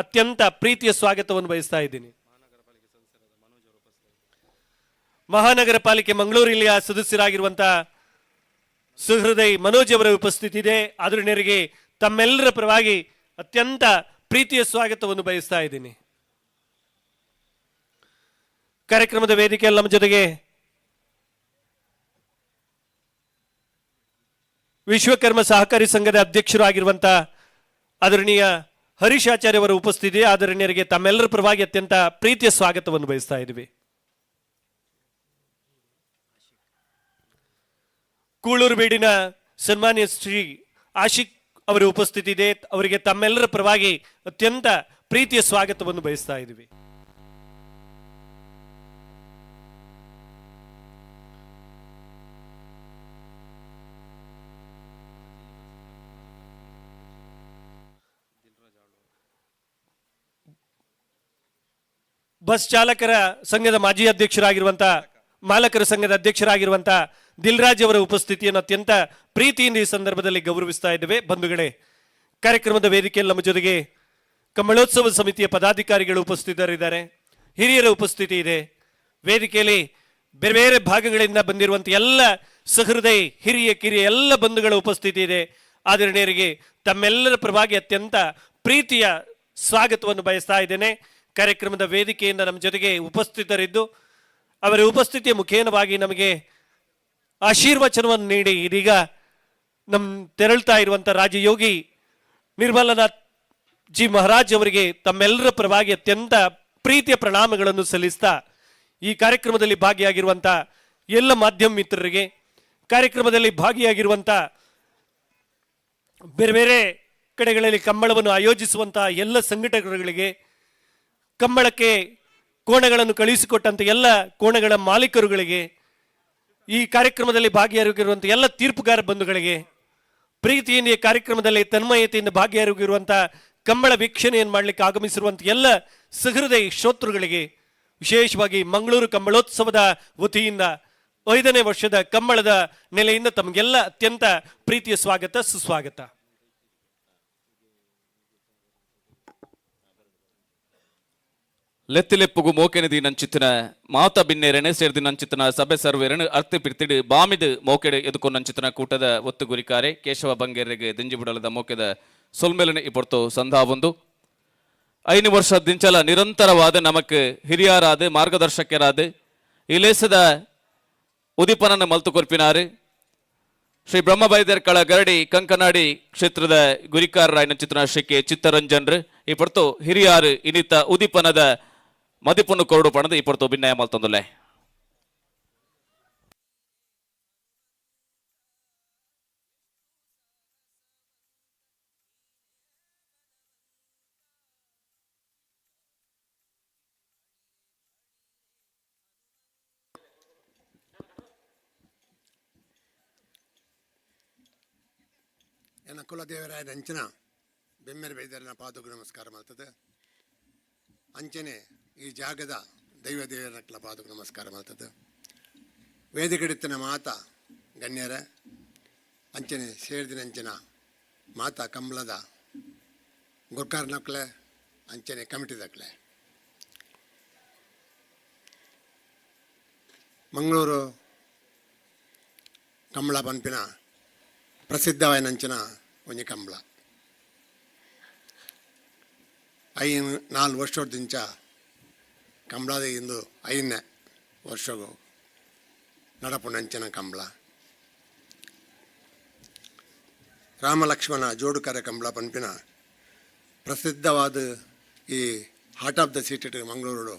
ಅತ್ಯಂತ ಪ್ರೀತಿಯ ಸ್ವಾಗತವನ್ನು ಬಯಸ್ತಾ ಇದ್ದೀನಿ. ಮಹಾನಗರ ಪಾಲಿಕೆ ಮಂಗಳೂರು ಇಲ್ಲಿಯ ಸದಸ್ಯರಾಗಿರುವಂತಹ ಸುಹೃದಯ್ ಮನೋಜ್ ಅವರ ಉಪಸ್ಥಿತಿ ಇದೆ. ಆದರಣೀಯರಿಗೆ ತಮ್ಮೆಲ್ಲರ ಪರವಾಗಿ ಅತ್ಯಂತ ಪ್ರೀತಿಯ ಸ್ವಾಗತವನ್ನು ಬಯಸ್ತಾ ಇದ್ದೀನಿ. ಕಾರ್ಯಕ್ರಮದ ವೇದಿಕೆಯಲ್ಲಿ ನಮ್ಮ ಜೊತೆಗೆ ವಿಶ್ವಕರ್ಮ ಸಹಕಾರಿ ಸಂಘದ ಅಧ್ಯಕ್ಷರು ಆಗಿರುವಂತಹ ಆದರಣೀಯ ಹರೀಶ್ ಆಚಾರ್ಯ ಅವರ ಉಪಸ್ಥಿತಿ. ಆದರಣೀಯರಿಗೆ ತಮ್ಮೆಲ್ಲರ ಪರವಾಗಿ ಅತ್ಯಂತ ಪ್ರೀತಿಯ ಸ್ವಾಗತವನ್ನು ಬಯಸ್ತಾ ಇದ್ದೀವಿ. ಕೂಳೂರು ಬೀಡಿನ ಸನ್ಮಾನ್ಯ ಶ್ರೀ ಆಶಿಕ್ ಅವರ ಉಪಸ್ಥಿತಿ ಇದೆ. ಅವರಿಗೆ ತಮ್ಮೆಲ್ಲರ ಪರವಾಗಿ ಅತ್ಯಂತ ಪ್ರೀತಿಯ ಸ್ವಾಗತವನ್ನು ಬಯಸ್ತಾ ಇದ್ದೀವಿ. ಬಸ್ ಚಾಲಕರ ಸಂಘದ ಮಾಜಿ ಅಧ್ಯಕ್ಷರಾಗಿರುವಂತಹ, ಮಾಲಕರ ಸಂಘದ ಅಧ್ಯಕ್ಷರಾಗಿರುವಂತಹ ದಿಲ್ರಾಜ್ ಅವರ ಉಪಸ್ಥಿತಿಯನ್ನು ಅತ್ಯಂತ ಪ್ರೀತಿಯಿಂದ ಈ ಸಂದರ್ಭದಲ್ಲಿ ಗೌರವಿಸ್ತಾ ಇದ್ದೇವೆ. ಬಂಧುಗಳೇ, ಕಾರ್ಯಕ್ರಮದ ವೇದಿಕೆಯಲ್ಲಿ ನಮ್ಮ ಜೊತೆಗೆ ಕಂಬಳೋತ್ಸವ ಸಮಿತಿಯ ಪದಾಧಿಕಾರಿಗಳು ಉಪಸ್ಥಿತರಿದ್ದಾರೆ, ಹಿರಿಯರ ಉಪಸ್ಥಿತಿ ಇದೆ. ವೇದಿಕೆಯಲ್ಲಿ ಬೇರೆ ಬೇರೆ ಭಾಗಗಳಿಂದ ಬಂದಿರುವಂಥ ಎಲ್ಲ ಸಹೃದಯ ಹಿರಿಯ ಕಿರಿಯ ಎಲ್ಲ ಬಂಧುಗಳ ಉಪಸ್ಥಿತಿ ಇದೆ. ಆದರಣೀಯರಿಗೆ ತಮ್ಮೆಲ್ಲರ ಪರವಾಗಿ ಅತ್ಯಂತ ಪ್ರೀತಿಯ ಸ್ವಾಗತವನ್ನು ಬಯಸ್ತಾ ಇದ್ದೇನೆ. ಕಾರ್ಯಕ್ರಮದ ವೇದಿಕೆಯಿಂದ ನಮ್ಮ ಜೊತೆಗೆ ಉಪಸ್ಥಿತರಿದ್ದು ಅವರ ಉಪಸ್ಥಿತಿಯ ಮುಖೇನವಾಗಿ ನಮಗೆ ಆಶೀರ್ವಚನವನ್ನು ನೀಡಿ ಇದೀಗ ನಮ್ಮ ತೆರಳ್ತಾ ಇರುವಂಥ ರಾಜಯೋಗಿ ನಿರ್ಮಲನಾಥ್ ಜಿ ಮಹಾರಾಜ್ ಅವರಿಗೆ ತಮ್ಮೆಲ್ಲರ ಪರವಾಗಿ ಅತ್ಯಂತ ಪ್ರೀತಿಯ ಪ್ರಣಾಮಗಳನ್ನು ಸಲ್ಲಿಸ್ತಾ, ಈ ಕಾರ್ಯಕ್ರಮದಲ್ಲಿ ಭಾಗಿಯಾಗಿರುವಂಥ ಎಲ್ಲ ಮಾಧ್ಯಮ ಮಿತ್ರರಿಗೆ, ಕಾರ್ಯಕ್ರಮದಲ್ಲಿ ಭಾಗಿಯಾಗಿರುವಂಥ ಬೇರೆ ಬೇರೆ ಕಡೆಗಳಲ್ಲಿ ಕಂಬಳವನ್ನು ಆಯೋಜಿಸುವಂಥ ಎಲ್ಲ ಸಂಘಟಕರುಗಳಿಗೆ, ಕಂಬಳಕ್ಕೆ ಕೋಣಗಳನ್ನು ಕಳುಹಿಸಿಕೊಟ್ಟಂಥ ಎಲ್ಲ ಕೋಣಗಳ ಮಾಲೀಕರುಗಳಿಗೆ, ಈ ಕಾರ್ಯಕ್ರಮದಲ್ಲಿ ಭಾಗಿಯಾಗಿರುವಂಥ ಎಲ್ಲ ತೀರ್ಪುಗಾರ ಬಂಧುಗಳಿಗೆ, ಪ್ರೀತಿಯಿಂದ ಈ ಕಾರ್ಯಕ್ರಮದಲ್ಲಿ ತನ್ಮಯತೆಯಿಂದ ಭಾಗಿಯಾಗಿರುವಂಥ ಕಂಬಳ ವೀಕ್ಷಣೆಯನ್ನು ಮಾಡಲಿಕ್ಕೆ ಆಗಮಿಸಿರುವಂಥ ಎಲ್ಲ ಸಹೃದಯ ಶ್ರೋತೃಗಳಿಗೆ, ವಿಶೇಷವಾಗಿ ಮಂಗಳೂರು ಕಂಬಳೋತ್ಸವದ ವತಿಯಿಂದ 5ನೇ ವರ್ಷದ ಕಂಬಳದ ನೆಲೆಯಿಂದ ತಮಗೆಲ್ಲ ಅತ್ಯಂತ ಪ್ರೀತಿಯ ಸ್ವಾಗತ, ಸುಸ್ವಾಗತ. ಲೆತ್ತಿಲೆಪ್ಪುಗು ಮೋಕೆನದಿ ನಂಚಿತ್ತಿನ ಮಾತ ಬಿನ್ನೇರನೆ ಸೇರ್ದಿ ನಂಚಿತ್ತಿನ ಸಭೆ ಸರ್ವೇರನು ಅರ್ತಿ ಪಿರ್ತಿಡು ಬಾಮಿದು ಮೋಕೆಡು ಎದುಕೊ ನಂಚಿತ್ತಿನ ಕೂಟದ ಒತ್ತು ಗುರಿಕಾರೆ ಕೇಶವ ಬಂಗೇರಿಗೆ ದಿಂಜಿಬುಡಲದ ಮೋಕೆದ ಸೊಲ್ಮೆಲನೆ ಇಪೊರ್ತು ಸಂಧಾವೊಂದು. 5 ವರ್ಷ ದಿಂಚಲ ನಿರಂತರವಾದ ನಮಕ್ ಹಿರಿಯರಾದ ಮಾರ್ಗದರ್ಶಕರಾದ ಇಲೇಸದ ಉದಿಪನನ್ನು ಮಲ್ತು ಕೊರ್ಪಿನಾರು ಶ್ರೀ ಬ್ರಹ್ಮಬೈದರ್ಕಳ ಗರಡಿ ಕಂಕನಾಡಿ ಕ್ಷೇತ್ರದ ಗುರಿಕಾರರಾಯ ಚಿತ್ರ ಶ್ರೀ ಕೆ ಚಿತ್ತರಂಜನ್ರು ಈ ಪೊರ್ತು ಹಿರಿಯಾರು ಇನ್ನಿತ ಉದಿಪನದ ಮದಿಪುನ್ನು ಕೊರಡು ಪಣದು ಈ ಪೊರ್ತು ಭಿನ್ನಯ ಮಲ್ತೊಂದುಲ್ಲೆ. ಎನ್ನ ಕುಲದೇವರಾಯ ಅಂಚನ ಬೆಮ್ಮೆರೆ ಬೈದರನ ಪಾದకు ನಮಸ್ಕಾರ ಮಾಡ್ತದೆ. ಅಂಚನೆ ಈ ಜಾಗದ ದೈವ ದೇವರಕ್ಲ ಪಾದకు ನಮಸ್ಕಾರ ಮಾಡ್ತದೆ. ವೇದಿಕೆಡಿತ್ತಿನ ಮಾತ ಗಣ್ಯರ ಅಂಚನೆ ಸೇರಿದಿನ ಅಂಚನ ಮಾತ ಕಂಬಳದ ಗುರ್ಕಾರ್ನಕ್ಲೆ ಅಂಚನೆ ಕಮಿಟಿದಕ್ಲೆ, ಮಂಗಳೂರು ಕಂಬಳ ಪನ್ಪಿನ ಪ್ರಸಿದ್ಧವಾಯಿನಂಚಿನ ಒಂಜಿ ಕಂಬಳ. 5 4 ವರ್ಷದಿಂಚ ಕಂಬಳದ ಇಂದು 5ನೇ ವರ್ಷಗು ನಡಪುನಂಚಿನ ಕಂಬಳ. ರಾಮ ಲಕ್ಷ್ಮಣ ಜೋಡುಕರೆ ಕಂಬಳ ಪನ್ಪಿನ ಪ್ರಸಿದ್ಧವಾದ ಈ heart of the city Mangaluru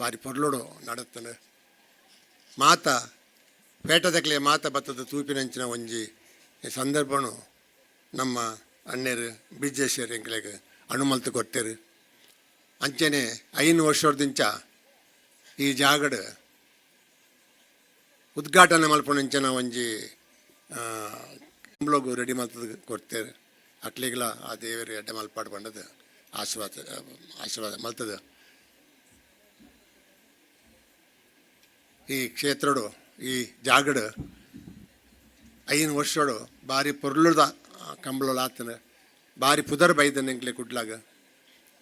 ಬಾರಿ ಪೊರ್ಲುಡು ನಡತ್ತನು. ಮಾತ ಪೇಟದಕ್ಲೆ ಮಾತ ಬತ್ತದ ತೂಪಿನಂಚಿನ ಒಂಜಿ ಸಂದರ್ಭನು ನಮ್ಮ ಅಣ್ಣೇರು ಬಿಜೇಶ್ವರ್ ಎಂಕ್ಲೆಗ್ ಅನುಮಲ್ತು ಕೊಟ್ಟೆರು. ಅಂಚನೆ 5 ವರ್ಷದಿಂಚ ಈ ಜಾಗಡ್ ಉದ್ಘಾಟನೆ ಮಲ್ಪುನಂಚಿನ ಒಂಜಿ ಕಂಬ್ಳಗು ರೆಡಿ ಮಲ್ತದ ಕೊಡ್ತೇರು. ಅಕ್ಲೆಗ್ಲ ಆ ದೇವರು ಎಡ್ಡೆ ಮಲ್ಪಾಡು ಪಂಡದು ಆಶೀರ್ವಾದ ಆಶೀರ್ವಾದ ಮಲ್ತದ. ಈ ಕ್ಷೇತ್ರಡು ಈ ಜಾಗಡ್ 5 ವರ್ಷಡು ಬಾರಿ ಪೊರ್ಲುದ ಕಂಬಳಲಾತನ ಬಾರಿ ಪುದರ್ ಬೈದನ ಎಂಕ್ಲೆ ಕುಡ್ಲಾಗ.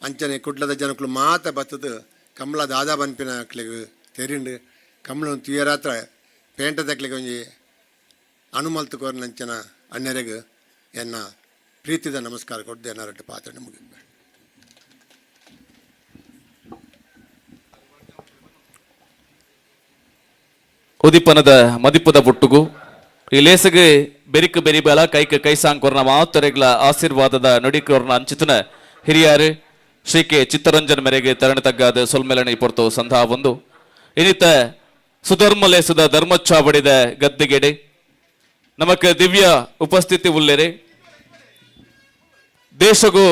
ಅಂಚನೆ ಕುಡ್ಲದ ಜನಕುಲು ಮಾತ ಬತ್ತದು ಕಂಬಳ ದಾದಾ ಪನ್ಪಿನ ಅಕ್ಲೆಗ್ ತೆರಿಂಡು. ಕಂಬಳನ್ ತುಯರಾತ್ರ ಪೇಂಟದಕ್ಲೆಗ್ ಒಂಜಿ ಅನುಮಲ್ತು ಕೊರ್ನಂಚಿನ ಅಣ್ಣೆರೆಗ್ ಎನ್ನ ಪ್ರೀತಿದ ನಮಸ್ಕಾರ ಕೊರ್ದು ಎನ್ನ ರಡ್ಡ್ ಪಾತೆರ ಮುಗಿಪೆ. ಉದಿಪನದ ಮದಿಪುದ ಬುಟ್ಟುಗು ಈ ಲೇಸಗೆ ಬೆರಿಕ್ ಬೆರಿಬಲ ಕೈಕ್ ಕೈಸಾಂಕೊರ್ನ ಮಾತರೆಗ್ಲ ಆಶೀರ್ವಾದದ ನುಡಿಕೊರ್ನ ಅಂಚಿತನ ಹಿರಿಯಾರು ಶ್ರೀ ಕೆ ಚಿತ್ತರಂಜನ್ ಮೇರೆಗೆ ತರಣಿ ತಗ್ಗಾದ ಸೊಲ್ಮೆಲನೆ ಪೊರ್ತು ಸಂಧಾ ಒಂದು. ಇನ್ನಿತ ಸುಧರ್ಮ ಲೇಸದ ಧರ್ಮಚ್ಚಾವಡಿದ ಗದ್ದಿಗೆಡೆ ನಮಕ್ ದಿವ್ಯ ಉಪಸ್ಥಿತಿ ಉಲ್ಲೇರೆ. ದೇಶಗೂ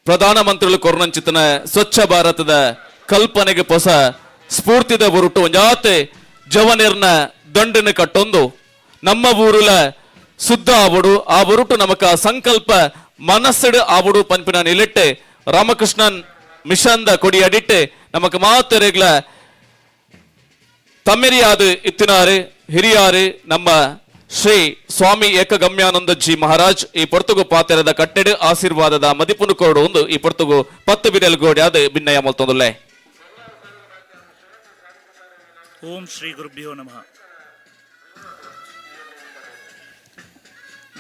ಪ್ರಧಾನಮಂತ್ರಿಗಳು ಕೊರ್ನಂಚಿತನ ಸ್ವಚ್ಛ ಭಾರತದ ಕಲ್ಪನೆಗೆ ಹೊಸ ಸ್ಫೂರ್ತಿದ ಬುರುಟು ಒಂಜಾತೆ ಜವನಿರ್ನ ದಂಡನ ಕಟ್ಟೊಂದು ನಮ್ಮ ಊರುಲ ಶುದ್ಧ ಆವಡು, ಆ ಬುರುಟು ನಮಕ ಸಂಕಲ್ಪ ಮನಸ್ಸುಡು ಆವಡು ಪನ್ಪಿನ ನಿಲೆಟ್ಟೆ ರಾಮಕೃಷ್ಣನ್ ಮಿಷನ್ the ಕೊಡಿ ಅಡಿಟ್ಟೆ ನಮಕ್ ಮಾತೆರೆಗ್ಲ ತಮ್ಮೆರಿಯಾದು ಇತ್ತಿನಾರು ಹಿರಿಯಾರು ನಮ್ಮ ಶ್ರೀ ಸ್ವಾಮಿ ಏಕಗಮ್ಯಾನಂದ ಜಿ ಮಹಾರಾಜ್. ಈ ಪೊರ್ತುಗು ಪಾತೆರದ ಕಟ್ಟೆಡು ಆಶೀರ್ವಾದದ ಮದಿಪುನು ಕೋಡು ಒಂದು ಈ ಪೊರ್ತುಗು ಪತ್ತು ಬಿರಲ್ ಗೋಡಿ ಅದು ಭಿನ್ನಯ ಮಲ್ತೊಂದುಲ್ಲೆ. ಓಂ ಶ್ರೀ ಗುರುಭ್ಯೋ ನಮಃ.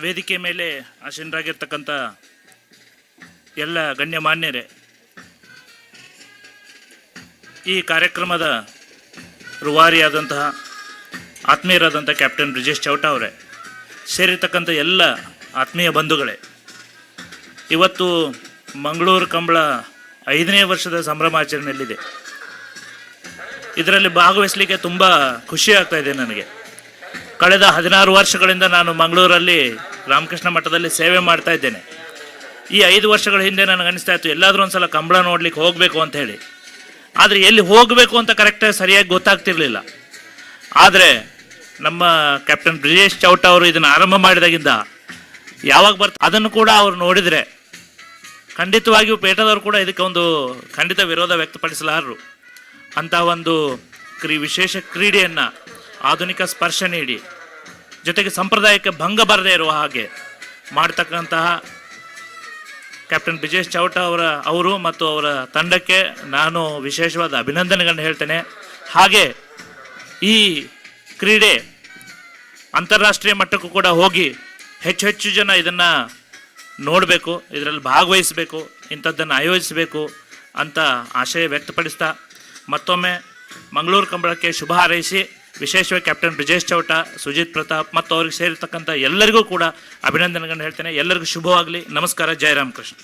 ವೇದಿಕೆ ಮೇಲೆ ಆಸೀನರಾಗಿರ್ತಕ್ಕಂಥ ಎಲ್ಲ ಗಣ್ಯಮಾನ್ಯರೇ, ಈ ಕಾರ್ಯಕ್ರಮದ ರೂವಾರಿಯಾದಂತಹ ಆತ್ಮೀಯರಾದಂಥ ಕ್ಯಾಪ್ಟನ್ ಬ್ರಿಜೇಶ್ ಚೌಟ ಅವರೇ, ಸೇರಿರ್ತಕ್ಕಂಥ ಎಲ್ಲ ಆತ್ಮೀಯ ಬಂಧುಗಳೇ, ಇವತ್ತು ಮಂಗಳೂರು ಕಂಬಳ 5ನೇ ವರ್ಷದ ಸಂಭ್ರಮಾಚರಣೆಯಲ್ಲಿದೆ. ಇದರಲ್ಲಿ ಭಾಗವಹಿಸಲಿಕ್ಕೆ ತುಂಬ ಖುಷಿ ಆಗ್ತಾ ಇದೆ ನನಗೆ. ಕಳೆದ 16 ವರ್ಷಗಳಿಂದ ನಾನು ಮಂಗಳೂರಲ್ಲಿ ರಾಮಕೃಷ್ಣ ಮಠದಲ್ಲಿ ಸೇವೆ ಮಾಡ್ತಾ ಇದ್ದೇನೆ. ಈ 5 ವರ್ಷಗಳ ಹಿಂದೆ ನನಗೆ ಅನಿಸ್ತಾ ಇತ್ತು, ಎಲ್ಲಾದರೂ ಒಂದು ಸಲ ಕಂಬಳ ನೋಡ್ಲಿಕ್ಕೆ ಹೋಗಬೇಕು ಅಂತ ಹೇಳಿ. ಆದರೆ ಎಲ್ಲಿ ಹೋಗಬೇಕು ಅಂತ ಕರೆಕ್ಟಾಗಿ ಸರಿಯಾಗಿ ಗೊತ್ತಾಗ್ತಿರ್ಲಿಲ್ಲ. ಆದರೆ ನಮ್ಮ ಕ್ಯಾಪ್ಟನ್ ಬ್ರಿಜೇಶ್ ಚೌಟ ಅವರು ಇದನ್ನು ಆರಂಭ ಮಾಡಿದಾಗಿಂದ ಯಾವಾಗ ಬರ್ತ ಅದನ್ನು ಕೂಡ ಅವರು ನೋಡಿದರೆ ಖಂಡಿತವಾಗಿಯೂ ಪೇಟದವರು ಕೂಡ ಇದಕ್ಕೆ ಒಂದು ಖಂಡಿತ ವಿರೋಧ ವ್ಯಕ್ತಪಡಿಸಲಾರರು. ಅಂಥ ಒಂದು ವಿಶೇಷ ಕ್ರೀಡೆಯನ್ನು ಆಧುನಿಕ ಸ್ಪರ್ಶ ನೀಡಿ ಜೊತೆಗೆ ಸಂಪ್ರದಾಯಕ್ಕೆ ಭಂಗ ಬರದೇ ಇರುವ ಹಾಗೆ ಮಾಡ್ತಕ್ಕಂತಹ ಕ್ಯಾಪ್ಟನ್ ಬ್ರಿಜೇಶ್ ಚೌಟ ಅವರು ಮತ್ತು ಅವರ ತಂಡಕ್ಕೆ ನಾನು ವಿಶೇಷವಾದ ಅಭಿನಂದನೆಗಳನ್ನು ಹೇಳ್ತೇನೆ. ಹಾಗೆ ಈ ಕ್ರೀಡೆ ಅಂತಾರಾಷ್ಟ್ರೀಯ ಮಟ್ಟಕ್ಕೂ ಕೂಡ ಹೋಗಿ ಹೆಚ್ಚು ಹೆಚ್ಚು ಜನ ಇದನ್ನು ನೋಡಬೇಕು, ಇದರಲ್ಲಿ ಭಾಗವಹಿಸಬೇಕು, ಇಂಥದ್ದನ್ನು ಆಯೋಜಿಸಬೇಕು ಅಂತ ಆಶಯ ವ್ಯಕ್ತಪಡಿಸ್ತಾ ಮತ್ತೊಮ್ಮೆ ಮಂಗಳೂರು ಕಂಬಳಕ್ಕೆ ಶುಭ ಹಾರೈಸಿ ವಿಶೇಷವಾಗಿ ಕ್ಯಾಪ್ಟನ್ ಬ್ರಿಜೇಶ್ ಚೌಟ, ಸುಜಿತ್ ಪ್ರತಾಪ್ ಮತ್ತು ಅವ್ರಿಗೆ ಸೇರಿರ್ತಕ್ಕಂಥ ಎಲ್ಲರಿಗೂ ಕೂಡ ಅಭಿನಂದನೆಗಳನ್ನು ಹೇಳ್ತೇನೆ. ಎಲ್ಲರಿಗೂ ಶುಭವಾಗಲಿ. ನಮಸ್ಕಾರ. ಜಯ ರಾಮಕೃಷ್ಣ.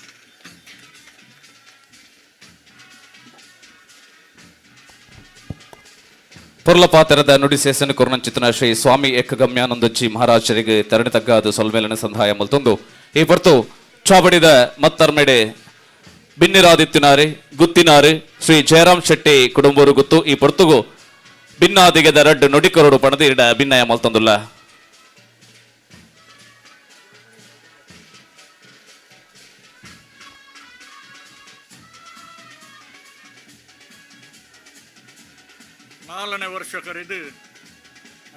ಪೊರ್ಲಪಾತರದ ನುಡಿ ಸೇಸನ ಕೊರ್ನಂಚಿತನ ಶ್ರೀ ಸ್ವಾಮಿ ಏಕಗಮ್ಯಾನಂದಜಿ ಮಹಾರಾಜರಿಗೆ ತರಣಿ ತಗ್ಗಾದ ಸೊಲ್ಮೇಲನ ಸಂಧಾಯ ಮಲ್ತೊಂದು ಈ ಪೊರ್ತು ಚಾವಡಿದ ಮತ್ತರ್ಮೆಡೆ ಬಿನ್ನಿರಾದಿತ್ತಿನಾರೆ ಗುತ್ತಿನಾರೆ ಶ್ರೀ ಜಯರಾಮ್ ಶೆಟ್ಟಿ ಕುಡುಂಬೂರು ಗುತ್ತು ಈ ಪೊರ್ತುಗು ಬಿನ್ನಾದಿಗೆದ ರಡ್ಡು ನುಡಿ ಕೊರಡು ಪಣದು ಇಡ ಭಿನ್ನಯ ಮಲ್ತೊಂದುಲ್ಲ. 4ನೇ ವರ್ಷ ಕರೆದು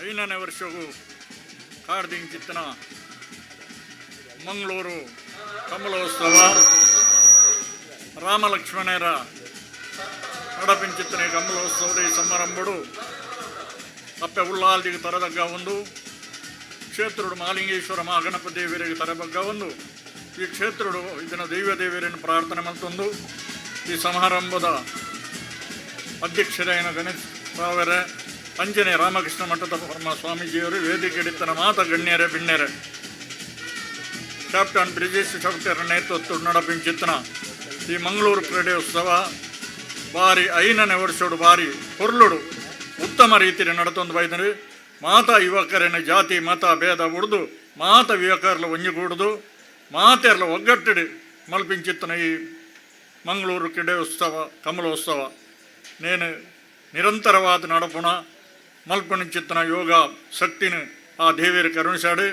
5ನೇ ವರ್ಷವೂ ಕಾರ್ದಿಂಚಿತ್ತನ ಮಂಗಳೂರು ಕಮಲೋತ್ಸವ ರಾಮಲಕ್ಷ್ಮಣರ ನಡಪಿಂಚಿತ್ತನೆ ಕಮಲೋತ್ಸವದ ಈ ಸಮಾರಂಭಡು ಅಪ್ಪೆ ಉಳ್ಳಾಲ್ದಿಗೆ ತರದಗ್ಗ ಒಂದು ಕ್ಷೇತ್ರುಡು ಮಹಾಲಿಂಗೇಶ್ವರ ಮಹಾಗಣಪತಿ ದೇವರಿಗೆ ತರಬಗ್ಗ ಒಂದು ಈ ಕ್ಷೇತ್ರುಡು ಇದನ್ನು ದೈವ ದೇವರನ್ನು ಪ್ರಾರ್ಥನೆ ಮಲ್ತೊಂದು ಈ ಸಮಾರಂಭದ ಅಧ್ಯಕ್ಷರಾಯನ ಗಣೇಶ್ ರಾವರೇ, ಅಂಜನೆ ರಾಮಕೃಷ್ಣ ಮಠದ ಪರಮ ಸ್ವಾಮೀಜಿಯವರು, ವೇದಿಕೆ ಹಿಡಿತನ ಮಾತ ಗಣ್ಯರೇ ಬಿಣ್ಣೆರೆ, ಕ್ಯಾಪ್ಟನ್ ಬ್ರಿಜೇಶ್ ಶೌಟರ್ ನೇತೃತ್ವ ನಡಪಿಂಚಿತ್ತನ ಈ ಮಂಗಳೂರು ಕ್ರೀಡೋತ್ಸವ ಬಾರಿ 5ನೇ ವರ್ಷೋಡು ಬಾರಿ ಹೊರ್ಲುಡು ಉತ್ತಮ ರೀತಿಯಲ್ಲಿ ನಡತೊಂದು ಬೈದರು. ಮಾತಾ ಯುವಕರನ್ನು ಜಾತಿ ಮತ ಭೇದ ಉಡ್ದು ಮಾತ ಯುವಕರಲ್ಲ ಒಂಜುಗೂಡುದು ಮಾತೆರ್ಲ ಒಗ್ಗಟ್ಟಿಡು ಮಲ್ಪಿಂಚಿತ್ತನ ಈ ಮಂಗಳೂರು ಕ್ರೀಡೋತ್ಸವ ಕಮಲೋತ್ಸವ ನೇನು ನಿರಂತರವಾದ ನಡಪುಣ ಮಲ್ಪಣಿಂಚಿತ್ತನ ಯೋಗ ಶಕ್ತಿನ ಆ ದೇವಿಯರು ಕರುಣಿಸಾಡು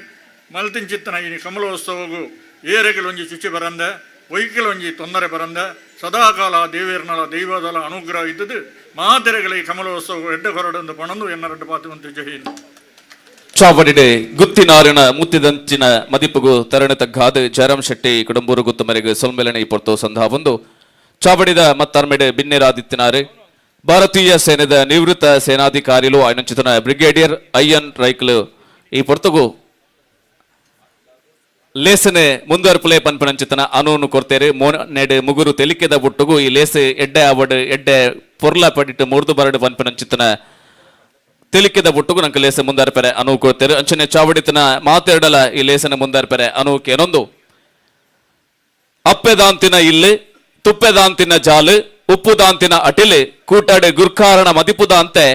ಮಲ್ತಿಂಚಿತ್ತನ ಈ ಕಮಲೋತ್ಸವಗೂ ಏರೆಗಳೊಂಜಿ ಚುಚ್ಚಿ ಬರಂದೆ ಒಯ್ಕಲೊಂಜಿ ತೊಂದರೆ ಬರಂದೆ ಸದಾಕಾಲ ದೇವಿಯರ್ನಲ ದೈವದಲ ಅನುಗ್ರಹ ಇದ್ದದ್ದು ಮಾತೆರೆಗಳ ಈ ಕಮಲೋತ್ಸವ ಎಡ್ಡ ಹೊರಡೊಂದು ಪಣಂದು ಎನ್ನ ರಡ್ಡು ಪಾತಿವಂತು. ಜೈ ಹಿಂದ್. ಚಾವಡಿಡೆ ಗುತ್ತಿನಾರಿನ ಮುತ್ತಿದಂಚಿನ ಮದಿಪುಗು ತರಣ ತಗ್ಗಾದ ಜಯರಾಮ್ ಶೆಟ್ಟಿ ಕುಡಂಬೂರು ಗುತ್ತಮರೆಗೆ ಸೊಲ್ಮೆಲನೆ ಪೊರ್ತು ಸಂಧಾವಂದು ಚಾವಡಿದ ಮತ್ತರ್ಮೆಡೆ ಬಿನ್ನೆರಾದಿತ್ತಿನಾರು ಭಾರತೀಯ ಸೇನೆದ ನಿವೃತ್ತ ಸೇನಾಧಿಕಾರಿಲು ಆಯನಂಚಿತನ ಬ್ರಿಗೇಡಿಯರ್ ಅಯ್ಯನ್ ರೈಕ್ಲು ಈ ಪೊರ್ತುಗು ಲೇಸನೆ ಮುಂದುವರ್ಪುಲೆ ಪನ್ಪನಂಚಿತನ ಅನೂನು ಕೊರ್ತೇರು ಮೋನೆಡ್ ಮುಗುರು ತೆಲಿಕೆದ ಬುಟ್ಟುಗು ಈ ಲೇಸೆ ಎಡ್ಡೆ ಅವಡ್ ಎಡ್ಡೆ ಪೊರ್ಲ ಪಡಿಟ್ಟು ಮುರ್ದು ಬರಡು ಪನ್ಪನಂಚಿತನ ತೆಲಿಕೆದ ಬುಟ್ಟುಗು ನಂಗೆ ಲೇಸೆ ಮುಂದಾರ್ಪೆರೆ ಅನು ಕೊರ್ತೇರು. ಅಂಚನೆ ಚಾವಡಿತನ ಮಾತೆರಡಲ ಈ ಲೇಸನೆ ಮುಂದಾರ್ಪೆರೆ ಅನುಕೇನೊಂದು ಅಪ್ಪೆದಾಂತಿನ ಇಲ್ಲಿ ತುಪ್ಪೆದಾಂತಿನ ಜಾಲು ಉಪ್ಪುದಾಂತಿನ ಅಟಿಲು ಕೂಟಾಡೆ ಗುರ್ಕಾರಣ ಮದಿಪುದಾಂತೆ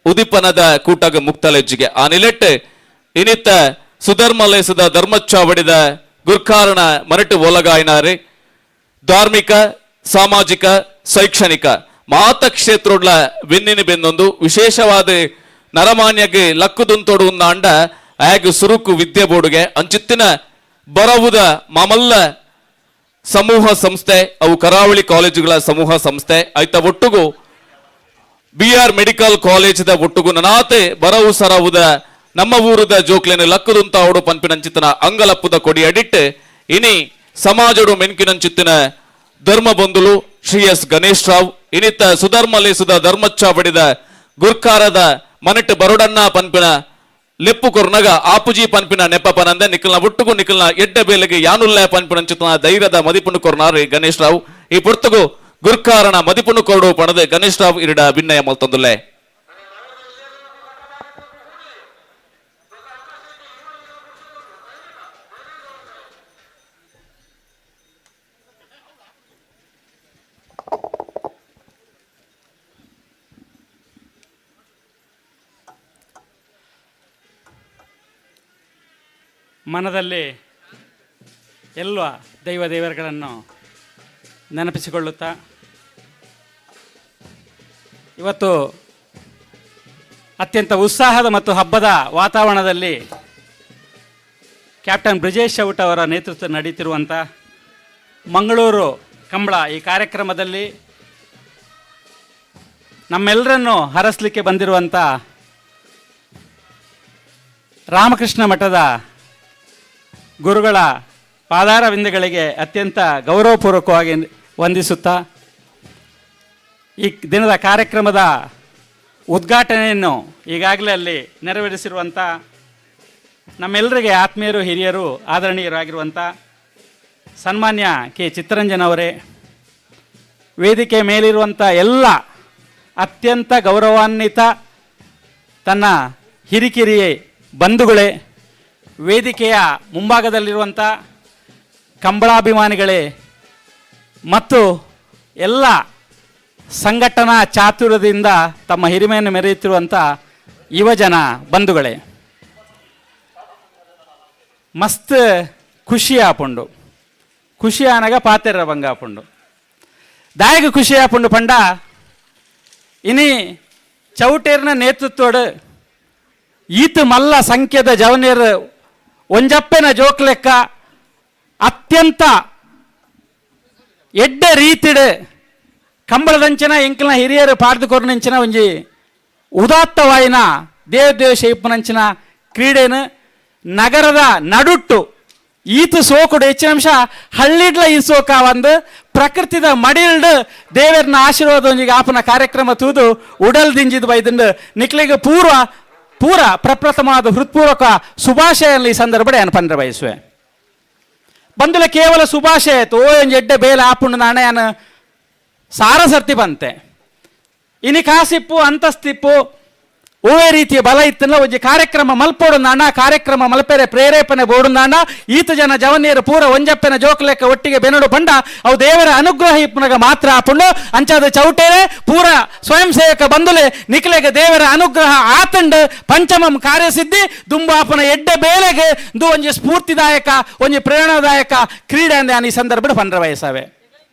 ಉದಿಪನದ ಕೂಟಗ ಮುಕ್ತಲೆಜ್ಜಿಗೆ ಆ ನಿಲೆಟ್ಟು ಇನಿತ್ತ ಸುಧರ್ಮಲೇಸದ ಧರ್ಮಚಾವಡಿದ ಗುರ್ಕಾರಣ ಮರಟು ಒಲಗಾಯಿನಾರೆ ಧಾರ್ಮಿಕ ಸಾಮಾಜಿಕ ಶೈಕ್ಷಣಿಕ ಮಾತ ಕ್ಷೇತ್ರೋಡ್ಲ ಬೆನ್ನಿನ ಬೆನ್ನೊಂದು ವಿಶೇಷವಾದ ನರಮಾನ್ಯಗೆ ಲಕ್ಕುದುಂತೊಡು ಅಂಡ ಆಗ ಸುರುಕು ವಿದ್ಯೆ ಬೋರ್ಡ್ಗೆ ಅಂಚಿತ್ತಿನ ಬರವುದ ಮಾಮಲ್ಲ ಸಮೂಹ ಸಂಸ್ಥೆ ಅವು ಕರಾವಳಿ ಕಾಲೇಜುಗಳ ಸಮೂಹ ಸಂಸ್ಥೆ ಐತ ಒಟ್ಟುಗು B R medical ಕಾಲೇಜದ ಒಟ್ಟುಗು ನನಾತೆ ಬರವು ಸರವುದ ನಮ್ಮ ಊರದ ಜೋಕ್ಲೆನ ಲಕ್ಕದುಂತ ಅವಡು ಪನ್ಪಿನಂಚಿತನ ಅಂಗಲಪ್ಪುದ ಕೊಡಿ ಅಡಿಟ್ಟು ಇನಿ ಸಮಾಜಡು ಮೆನ್ಕಿನಂಚಿತ್ತಿನ ಧರ್ಮ ಬಂಧುಲು ಶ್ರೀ ಎಸ್ ಗಣೇಶ್ ರಾವ್ ಇನಿತ ಸುಧರ್ಮಲೇಸುದ ಧರ್ಮಚ್ಚಾವಡಿದ ಗುರ್ಕಾರದ ಮನಟ್ ಬರೋಡಣ್ಣ ಪನ್ಪಿನ ಲೆಪ್ಪು ಕೊರ್ನಗ ಆಪುಜಿ ಪನ್ಪಿನ ನೆಪ್ಪ ಪನಂದೆ ನಿಖಲ್ನ ಒಟ್ಟುಗು ನಿಖಲ್ನ ಎಡ್ಡ ಬೇಲೆಗೆ ಯಾನುಲ್ಲ ಪನ್ಪಿನಂಚಿತನ ಧೈರ್ಯದ ಮದಿಪುನು ಕೊರ್ನಾರು ಗಣೇಶ್ ರಾವ್. ಈ ಪುರ್ತುಗು ಗುರ್ಕಾರನ ಮದಿಪುನು ಕೊರಡು ಪಣದೆ ಗಣೇಶ್ ರಾವ್ ಇರಿಡ ಭಿನ್ನಯ ಮಲ್ತೊಂದುಲ್ಲೆ. ಮನದಲ್ಲಿ ಎಲ್ಲ ದೈವ ದೇವರುಗಳನ್ನು ನೆನಪಿಸಿಕೊಳ್ಳುತ್ತಾ ಇವತ್ತು ಅತ್ಯಂತ ಉತ್ಸಾಹದ ಮತ್ತು ಹಬ್ಬದ ವಾತಾವರಣದಲ್ಲಿ ಕ್ಯಾಪ್ಟನ್ ಬ್ರಿಜೇಶ್ ಚೌಟ ಅವರ ನೇತೃತ್ವ ನಡೆಯುತ್ತಿರುವಂಥ ಮಂಗಳೂರು ಕಂಬಳ ಈ ಕಾರ್ಯಕ್ರಮದಲ್ಲಿ ನಮ್ಮೆಲ್ಲರನ್ನು ಹರಸಲಿಕ್ಕೆ ಬಂದಿರುವಂಥ ರಾಮಕೃಷ್ಣ ಮಠದ ಗುರುಗಳ ಪಾದಾರವಿಂದಗಳಿಗೆ ಅತ್ಯಂತ ಗೌರವಪೂರ್ವಕವಾಗಿ ವಂದಿಸುತ್ತಾ ಈ ದಿನದ ಕಾರ್ಯಕ್ರಮದ ಉದ್ಘಾಟನೆಯನ್ನು ಈಗಾಗಲೇ ಅಲ್ಲಿ ನೆರವೇರಿಸಿರುವಂಥ ನಮ್ಮೆಲ್ಲರಿಗೆ ಆತ್ಮೀಯರು, ಹಿರಿಯರು, ಆದರಣೀಯರಾಗಿರುವಂಥ ಸನ್ಮಾನ್ಯ ಕೆ ಚಿತ್ತರಂಜನ್ ಅವರೇ, ವೇದಿಕೆ ಮೇಲಿರುವಂಥ ಎಲ್ಲ ಅತ್ಯಂತ ಗೌರವಾನ್ವಿತ ತನ್ನ ಹಿರಿಕಿರಿಯ ಬಂಧುಗಳೇ, ವೇದಿಕೆಯ ಮುಂಭಾಗದಲ್ಲಿರುವಂಥ ಕಂಬಳಾಭಿಮಾನಿಗಳೇ ಮತ್ತು ಎಲ್ಲ ಸಂಘಟನಾ ಚಾತುರ್ಯದಿಂದ ತಮ್ಮ ಹಿರಿಮೆಯನ್ನು ಮೆರೆಯುತ್ತಿರುವಂಥ ಯುವಜನ ಬಂಧುಗಳೇ, ಮಸ್ತ್ ಖುಷಿ ಆಪುಂಡು. ಖುಷಿ ಆನಗ ಪಾತೆರ ಬಂಗ ಆಪುಂಡು. ದಾಯಗ ಖುಷಿ ಆಪುಂಡು ಪಂಡ ಇನಿ ಚೌಟೇರ್ನ ನೇತೃತ್ವಡ್ ಈತ ಮಲ್ಲ ಸಂಖ್ಯೆದ ಜವನೇರ್ ಒಂಜಪ್ಪೆನ ಜೋಕ್ಲೆಕ್ಕ ಅತ್ಯಂತ ಎಡ್ಡೆ ರೀತಿಡ್ ಕಂಬಳದಂಚಿನ ಎಂಕಲ್ನ ಹಿರಿಯರು ಪಾಡ್ದು ಕೊರ್ನಂಚಿನ ಒಂಜಿ ಉದಾತ್ತವಾಯಿನ ದೇವ ದೇವ ಶೈಪನಂಚಿನ ಕ್ರೀಡೆನು ನಗರದ ನಡುಟ್ಟು ಈತ ಸೋಕುಡು ಹೆಚ್ಚಿನ ಅಂಶ ಹಳ್ಳಿಡ್ಲ ಈ ಸೋಕ ಒಂದು ಪ್ರಕೃತಿದ ಮಡಿಲ್ಡ್ ದೇವರನ್ನ ಆಶೀರ್ವಾದ ಒಂಜಿಗೆ ಆಪನ ಕಾರ್ಯಕ್ರಮ ತೂದು ಉಡಲ್ ದಿಂಜಿದ್ ಬೈದಂಡು ನಿಕ್ಲಿಗೆ ಪೂರ್ವ ಪೂರ ಪ್ರಪ್ರಥಮವಾದ ಹೃತ್ಪೂರ್ವಕ ಶುಭಾಶಯ ಈ ಸಂದರ್ಭ ಏನು ಪಂದ್ರ ಬಯಸುವೆ. ಬಂದುಲ ಕೇವಲ ಶುಭಾಶಯ ಆಯ್ತು ಓ ಒಂಜಿ ಎಡ್ಡೆ ಬೇಲೆ ಆಪುಂಡು ನಾಣೆಯನ್ ಸಾರ ಸರ್ತಿ ಬಂತೆ. ಇನಿ ಕಾಸಿಪ್ಪು ಅಂತಸ್ತಿಪ್ಪು ಓವೇ ರೀತಿಯ ಬಲ ಇತ್ತಲ್ಲ ಒಂಜಿ ಕಾರ್ಯಕ್ರಮ ಮಲ್ಪೋಡು ನಾಣ ಕಾರ್ಯಕ್ರಮ ಮಲ್ಪೆರೆ ಪ್ರೇರೇಪಣೆ ಬೋಡು ನಾಣ ಈತ ಜನ ಜವನಿಯರು ಪೂರ ಒಂಜಪ್ಪೆನ ಜೋಕ್ಲೆಕ್ಕ ಒಟ್ಟಿಗೆ ಬೆನಡು ಪಂಡ ಅವು ದೇವರ ಅನುಗ್ರಹ ಇಪ್ಪುನಗ ಮಾತ್ರ ಆಪುಂಡು. ಅಂಚಾದ ಚೌಟೇರೆ ಪೂರ ಸ್ವಯಂ ಸೇವಕ ಬಂದುಲೆ ನಿಕ್ಲೆಗ ದೇವರ ಅನುಗ್ರಹ ಆತಂಡ್ ಪಂಚಮಂ ಕಾರ್ಯಸಿದ್ಧಿ ದುಂಬಾಪನ ಎಡ್ಡೆ ಬೇಲೆಗೆ ದು ಒಂಜಿ ಸ್ಫೂರ್ತಿದಾಯಕ ಒಂಜಿ ಪ್ರೇರಣಾದಾಯಕ ಕ್ರೀಡೆ ಅಂದೆ ಈ ಸಂದರ್ಭದ ಪಂದ್ರ ವಯಸ್ಸಾವೆ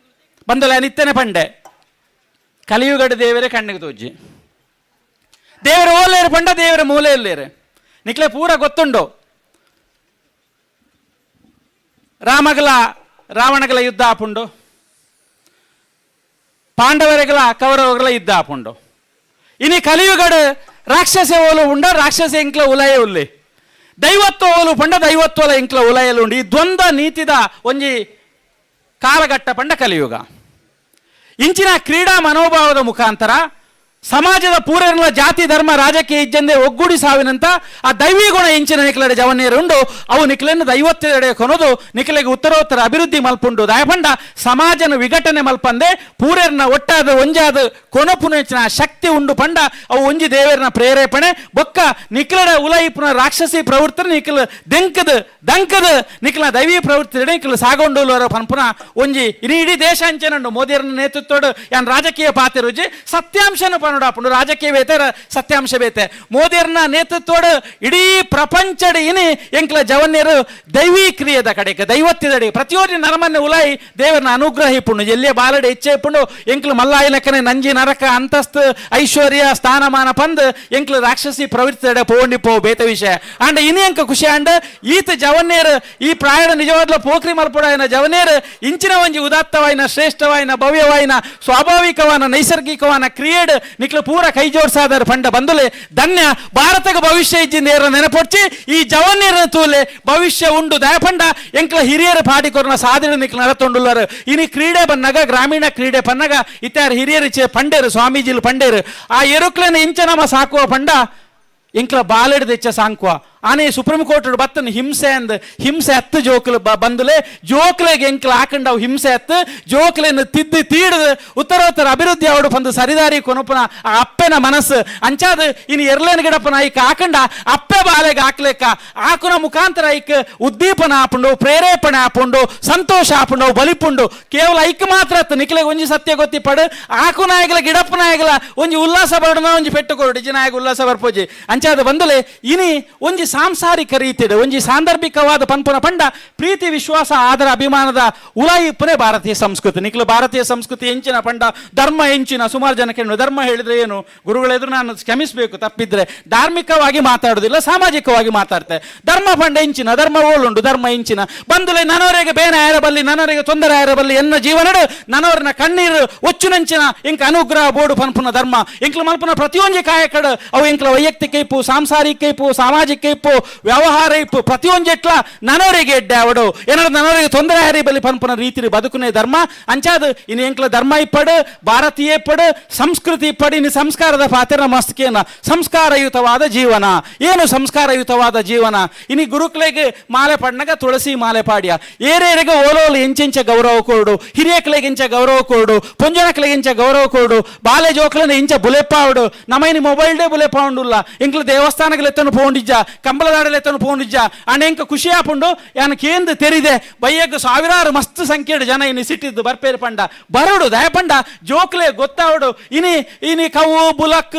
ಬಂದುಲೆ ನಿತ್ಯನೆ ಪಂಡೆ ಕಲಿಯುಗಡ ದೇವರೇ ಕಣ್ಣಿಗೆ ತೋಜಿ ದೇವರ ಓಲೇರು ಪಂಡ ದೇವರ ಮೂಲೆಯಲ್ಲೇರು ನಿಕ್ಲೆ ಪೂರ ಗೊತ್ತುಂಡು. ರಾಮಗಲ ರಾವಣಗಲ ಯುದ್ಧ ಆಪುಂಡು, ಪಾಂಡವರಿಗಲ ಕೌರವಗಳ ಯುದ್ಧ ಆಪುಂಡು. ಇನಿ ಕಲಿಯುಗಡು ರಾಕ್ಷಸ ಓಲು ಉಂಡ ರಾಕ್ಷಸ ಎಂಕ್ಲ ಉಲಯ ಉಲ್ಲಿ ದೈವತ್ವಲು ಪಂಡ ದೈವತ್ವಲ ಎಂಕ್ಲ ಉಲಯಲುಂಡು. ಈ ದ್ವಂದ್ವ ನೀತಿದ ಒಂಜಿ ಕಾಲಘಟ್ಟ ಪಂಡ ಕಲಿಯುಗ. ಇಂಚಿನ ಕ್ರೀಡಾ ಮನೋಭಾವದ ಮುಖಾಂತರ ಸಮಾಜದ ಪೂರೈನ ಜಾತಿ ಧರ್ಮ ರಾಜಕೀಯ ಇಜ್ಜಂದೆ ಒಗ್ಗೂಡಿ ಸಾವಿನಂತ ಆ ದೈವಿ ಗುಣ ಇಂಚಿನ ನಿಕ್ಲಡೆ ಜವನ್ಯರುಂಡು. ಅವು ನಿಕ್ಲೆನ್ ದೈವತ್ತೆಡೆ ಕೊನೋದು ನಿಕ್ಲೆಗೆ ಉತ್ತರೋತ್ತರ ಅಭಿವೃದ್ಧಿ ಮಲ್ಪುಂಡು. ದಯಪಂಡ ಸಮಾಜನ ವಿಘಟನೆ ಮಲ್ಪಂದೆ ಪೂರೇರ್ನ ಒಟ್ಟಾದ ಒಂಜಾದ ಕೊನಪುನೆಂಚಿನ ಶಕ್ತಿ ಉಂಡು ಪಂಡ ಅವು ಒಂಜಿ ದೇವರನ ಪ್ರೇರೇಪಣೆ. ಬೊಕ್ಕ ನಿಕ್ಲಡ ಉಲಯಿಪುನ ರಾಕ್ಷಸಿ ಪ್ರವೃತ್ತಿ ನಿಕ್ಲ ದೆಂಕದ ದಂಕದ ನಿಕ್ಲ ದೈವಿ ಪ್ರವೃತ್ತಿ ನಿಕ್ಲ ಸಾಗೊಂಡು ಪನ್ಪುನ ಒಂಜಿ ಇಡೀ ಇಡೀ ದೇಶ ಅಂಚೆನಂಡು ಮೋದಿಯರನ್ನ ನೇತೃತ್ವಡ್ ಯಾನ್ ರಾಜಕೀಯ ಪಾತಿರುಜಿ ಸತ್ಯಾಂಶನ ಪನುಡಾಪುಂಡು ರಾಜಕೀಯ ಬೇತೆ ಸತ್ಯಾಂಶ ಬೇತೆ. ಮೋದಿಯರ್ನ ನೇತೃತ್ವಡ್ ಇಡೀ ಪ್ರಪಂಚಡ್ ಇನಿ ಎಂಕ್ಲ ಜವನ್ಯರು ದೈವಿ ಕ್ರಿಯೆದ ಕಡೆಗೆ ದೈವತ್ಯದಡೆ ಪ್ರತಿಯೊಂದು ನರಮನ್ನೆ ಉಲಾಯಿ ದೇವರನ್ನ ಅನುಗ್ರಹ ಇಪ್ಪುಂಡು. ಎಲ್ಲಿಯ ಬಾಲಡೆ ಇಚ್ಛೆ ಇಪ್ಪುಂಡು ಎಂಕ್ಲು ಮಲ್ಲಾಯಿನಕನೆ ನಂಜಿ ನರಕ ಅಂತಸ್ತು ಐಶ್ವರ್ಯ ಸ್ಥಾನಮಾನ ಪಂದ್ ಎಂಕ್ಲು ರಾಕ್ಷಸಿ ಪ್ರವೃತ್ತಿದಡೆ ಪೋಂಡಿ ಪೋ ಬೇತೆ ವಿಷಯ. ಅಂಡ್ ಇನಿ ಎಂಕ ಖುಷಿ ಅಂಡ್ ಈತ ಜವನ್ಯರು ಈ ಪ್ರಾಯದ ನಿಜವಾದ್ಲ ಪೋಖ್ರಿ ಮಲ್ಪುಡಾಯನ ಜವನ್ಯರು ಇಂಚಿನ ಒಂಜಿ ಉದಾತ್ತವಾಯಿನ ಶ್ರೇಷ್ಠವಾಯಿನ ಭವ್ಯವಾಯಿನ ಸ್ವಾಭಾವಿಕವಾನ ನೈಸರ್ಗಿಕವಾನ ಕ್ರಿಯೇಡ್ ನಿಕ್ಲ ಪೂರ ಕೈ ಜೋಡ್ಸಾದರ್ ಪಂಡ ಬಂದುಲೆ ಧನ್ಯ ಭಾರತದ ಭವಿಷ್ಯ ಇಜ್ಜಿ ನೇರ ನೆನಪೊಡ್ಚಿ ಈ ಜವನ್ಯರ ತೂಲೆ ಭವಿಷ್ಯ ಉಂಡು. ದಯಪಂಡ ಎಂಕ್ಲ ಹಿರಿಯರ ಪಾಡಿಕೊರ್ನ ಸಾಧನೆ ನಿಕ್ಲ ನಡತೊಂಡುಲ್ಲರು. ಇನಿ ಕ್ರೀಡೆ ಬನ್ನಗ ಗ್ರಾಮೀಣ ಕ್ರೀಡೆ ಪನ್ನಗ ಇತ್ತಾರ ಹಿರಿಯರು ಚೆ ಪಂಡೇರು ಸ್ವಾಮೀಜಿಲು ಪಂಡೇರು ಆ ಎರುಕ್ಲೆನ ಇಂಚ ನಮ ಸಾಕುವ ಪಂಡ ಎಂಕ್ಲ ಬಾಲೆಡ್ ದೆಚ್ಚ ಸಾಂಕುವ ಆನೆ ಸುಪ್ರೀಂ ಕೋರ್ಟ್ ಬತ್ತನ ಹಿಂಸೆ ಅಂದ್ ಹಿಂಸೆ ಹತ್ತು ಜೋಕ್ಲು ಬಂದುಲೆ ಜೋಕ್ಲೆಗೆ ಎಂಕ್ಲ ಹಾಕೊಂಡವು ಹಿಂಸೆ ಹತ್ತು ಜೋಕ್ಲೆನ ತಿದ್ದಿ ತೀಡದು ಉತ್ತರೋತ್ತರ ಅಭಿವೃದ್ಧಿ ಅವಡು ಬಂದು ಸರಿದಾರಿ ಕೊನಪುನ ಆ ಅಪ್ಪೆನ ಮನಸ್ಸು ಅಂಚಾದ ಇನ್ನು ಎರ್ಲೇನ ಗಿಡಪ್ಪನ ಐಕ್ ಹಾಕಂಡ ಅಪ್ಪೆ ಬಾಲೆಗೆ ಹಾಕ್ಲೇಕ ಆಕುನ ಮುಖಾಂತರ ಐಕ್ ಉದ್ದೀಪನ ಆಪುಂಡು ಪ್ರೇರೇಪಣೆ ಆಪುಂಡು ಸಂತೋಷ ಆಪುಂಡು ಬಲಿಪುಂಡು. ಕೇವಲ ಐಕ್ ಮಾತ್ರ ಅತ್ತು ನಿಕ್ಲೆಗೆ ಒಂಜಿ ಸತ್ಯ ಗೊತ್ತಿ ಪಡು ಆಕು ನಾಯಕಲ ಗಿಡಪ್ಪ ನಾಯಕಲ ಒಂಜಿ ಉಲ್ಲಾಸ ಬರಡುನ ಒಂಜಿ ಪೆಟ್ಟು ಕೊರಡು ಇಜ್ಜಿ ನಾಯಕ ಉಲ್ಲಾಸ ಬರ್ಪೋಜಿ ಅಂಚಾದ ಬಂದುಲೆ ಇನಿ ಒಂಜಿ ಸಾಂಸಾರಿಕ ರೀತಿಡು ಒಂಜಿ ಸಾಂದರ್ಭಿಕವಾದ ಪನ್ಪುನ ಪಂಡ ಪ್ರೀತಿ ವಿಶ್ವಾಸ ಆದರ ಅಭಿಮಾನದ ಉಲಾಯಿಪ್ಪನೆ ಭಾರತೀಯ ಸಂಸ್ಕೃತಿ. ನಿಕ್ಲು ಭಾರತೀಯ ಸಂಸ್ಕೃತಿ ಎಂಚಿನ ಪಂಡ ಧರ್ಮ ಎಂಚಿನ ಸುಮಾರು ಜನಕ್ಕೆ ಧರ್ಮ ಹೇಳಿದ್ರೆ ಏನು ಗುರುಗಳೆದುರು ನಾನು ಕ್ಷಮಿಸಬೇಕು ತಪ್ಪಿದ್ರೆ, ಧಾರ್ಮಿಕವಾಗಿ ಮಾತಾಡೋದಿಲ್ಲ ಸಾಮಾಜಿಕವಾಗಿ ಮಾತಾಡ್ತೆ. ಧರ್ಮ ಪಂಡ ಎಂಚಿನ ಧರ್ಮ ಓಲುಂಡು ಧರ್ಮ ಎಂಚಿನ ಬಂದುಲೆ ನನವರೆಗೆ ಬೇನ ಆಯರಬಲ್ಲಿ ನನವರೆಗೆ ತೊಂದರೆ ಆಯರಬಲ್ಲಿ ಎನ್ನ ಜೀವನಡು ನನವರನ ಕಣ್ಣೀರು ಒಚ್ಚುನಂಚಿನ ಇಂಕ ಅನುಗ್ರಹ ಬೋಡು ಪನ್ಪುನ ಧರ್ಮ ಎಂಕ್ಲು ಮಲ್ಪುನ ಪ್ರತಿಯೊಂಜಿ ಕಾಯಕಡು ಅವು ಎಂಕ್ಲ ವೈಯಕ್ತಿಕ ಇಪ್ಪು ಸಾಂಸಾರಿಕ ಇಪ್ಪು ಸಾಮಾಜಿಕ ಇಪ್ಪು ವ್ಯವಹಾರ ಇಪ್ಪು ಪ್ರತಿಯೊಂಜೆಟ್ಲ ನನವರಿಗೆ ಎಡ್ಡೆ ಅವಡು ಏನಾದ್ರು ನನವರಿಗೆ ತೊಂದರೆ ಆರಿ ಬಲಿ ಪನ್ಪುನ ರೀತಿ ಬದುಕುನೇ ಧರ್ಮ ಅಂಚಾದ ಇನ್ನು ಎಂಕ್ಲ ಧರ್ಮ ಇಪ್ಪಡು ಭಾರತೀಯ ಇಪ್ಪಡು ಸಂಸ್ಕೃತಿ ಇಪ್ಪಡು. ಇನ್ನು ಸಂಸ್ಕಾರದ ಪಾತ್ರ ಮಸ್ತಿಕೇನ ಸಂಸ್ಕಾರಯುತವಾದ ಜೀವನ. ಏನು ಸಂಸ್ಕಾರಯುತವಾದ ಜೀವನ? ಇನಿ ಗುರುಕ್ಲೆಗೆ ಮಾಲೆ ಪಡ್ನಗ ತುಳಸಿ ಮಾಲೆ ಪಾಡ್ಯ ಏರೇರಿಗೆ ಓಲೋಲು ಎಂಚೆಂಚ ಗೌರವ ಕೊಡು ಹಿರಿಯಕ್ಲೆಗೆ ಇಂಚ ಗೌರವ ಕೊಡು ಪೊಂಜನಕ್ಲೆಗೆ ಇಂಚ ಗೌರವ ಕೊಡು ಬಾಲೆ ಜೋಕ್ಲನ ಇಂಚ ಬುಲೆಪ್ಪಾವಡು ನಮೈನಿ ಮೊಬೈಲ್ ಡೇ ಬುಲೆಪ್ಪಾವುಂಡುಲ್ಲ ಎಂಕ್ಲ ದೇವಸ್ಥಾನಗಳು ಎತ್ತನು ಪೋಂಡಿಜ್ಜ ಕಂಬಳದಾಡಲು ಎತ್ತನು ಪೋಂಡಿಜ್ಜ ಅಂಡ್ ಎಂಕ ಖುಷಿ ಆಪುಂಡು ಯಾನ್ ಕೇಂದ್ರ ತೆರಿದೆ ಬಯ್ಯಗ್ ಸಾವಿರಾರು ಮಸ್ತ್ ಸಂಖ್ಯೆಡ್ ಜನ ಇನಿ ಸಿಟ್ಟಿದ್ದು ಬರ್ಪೇರು ಪಂಡ ಬರಡು ದಯಪಂಡ ಜೋಕ್ಲೆ ಗೊತ್ತಾವಡು ಇನಿ ಇನಿ ಕವು ಬುಲಕ್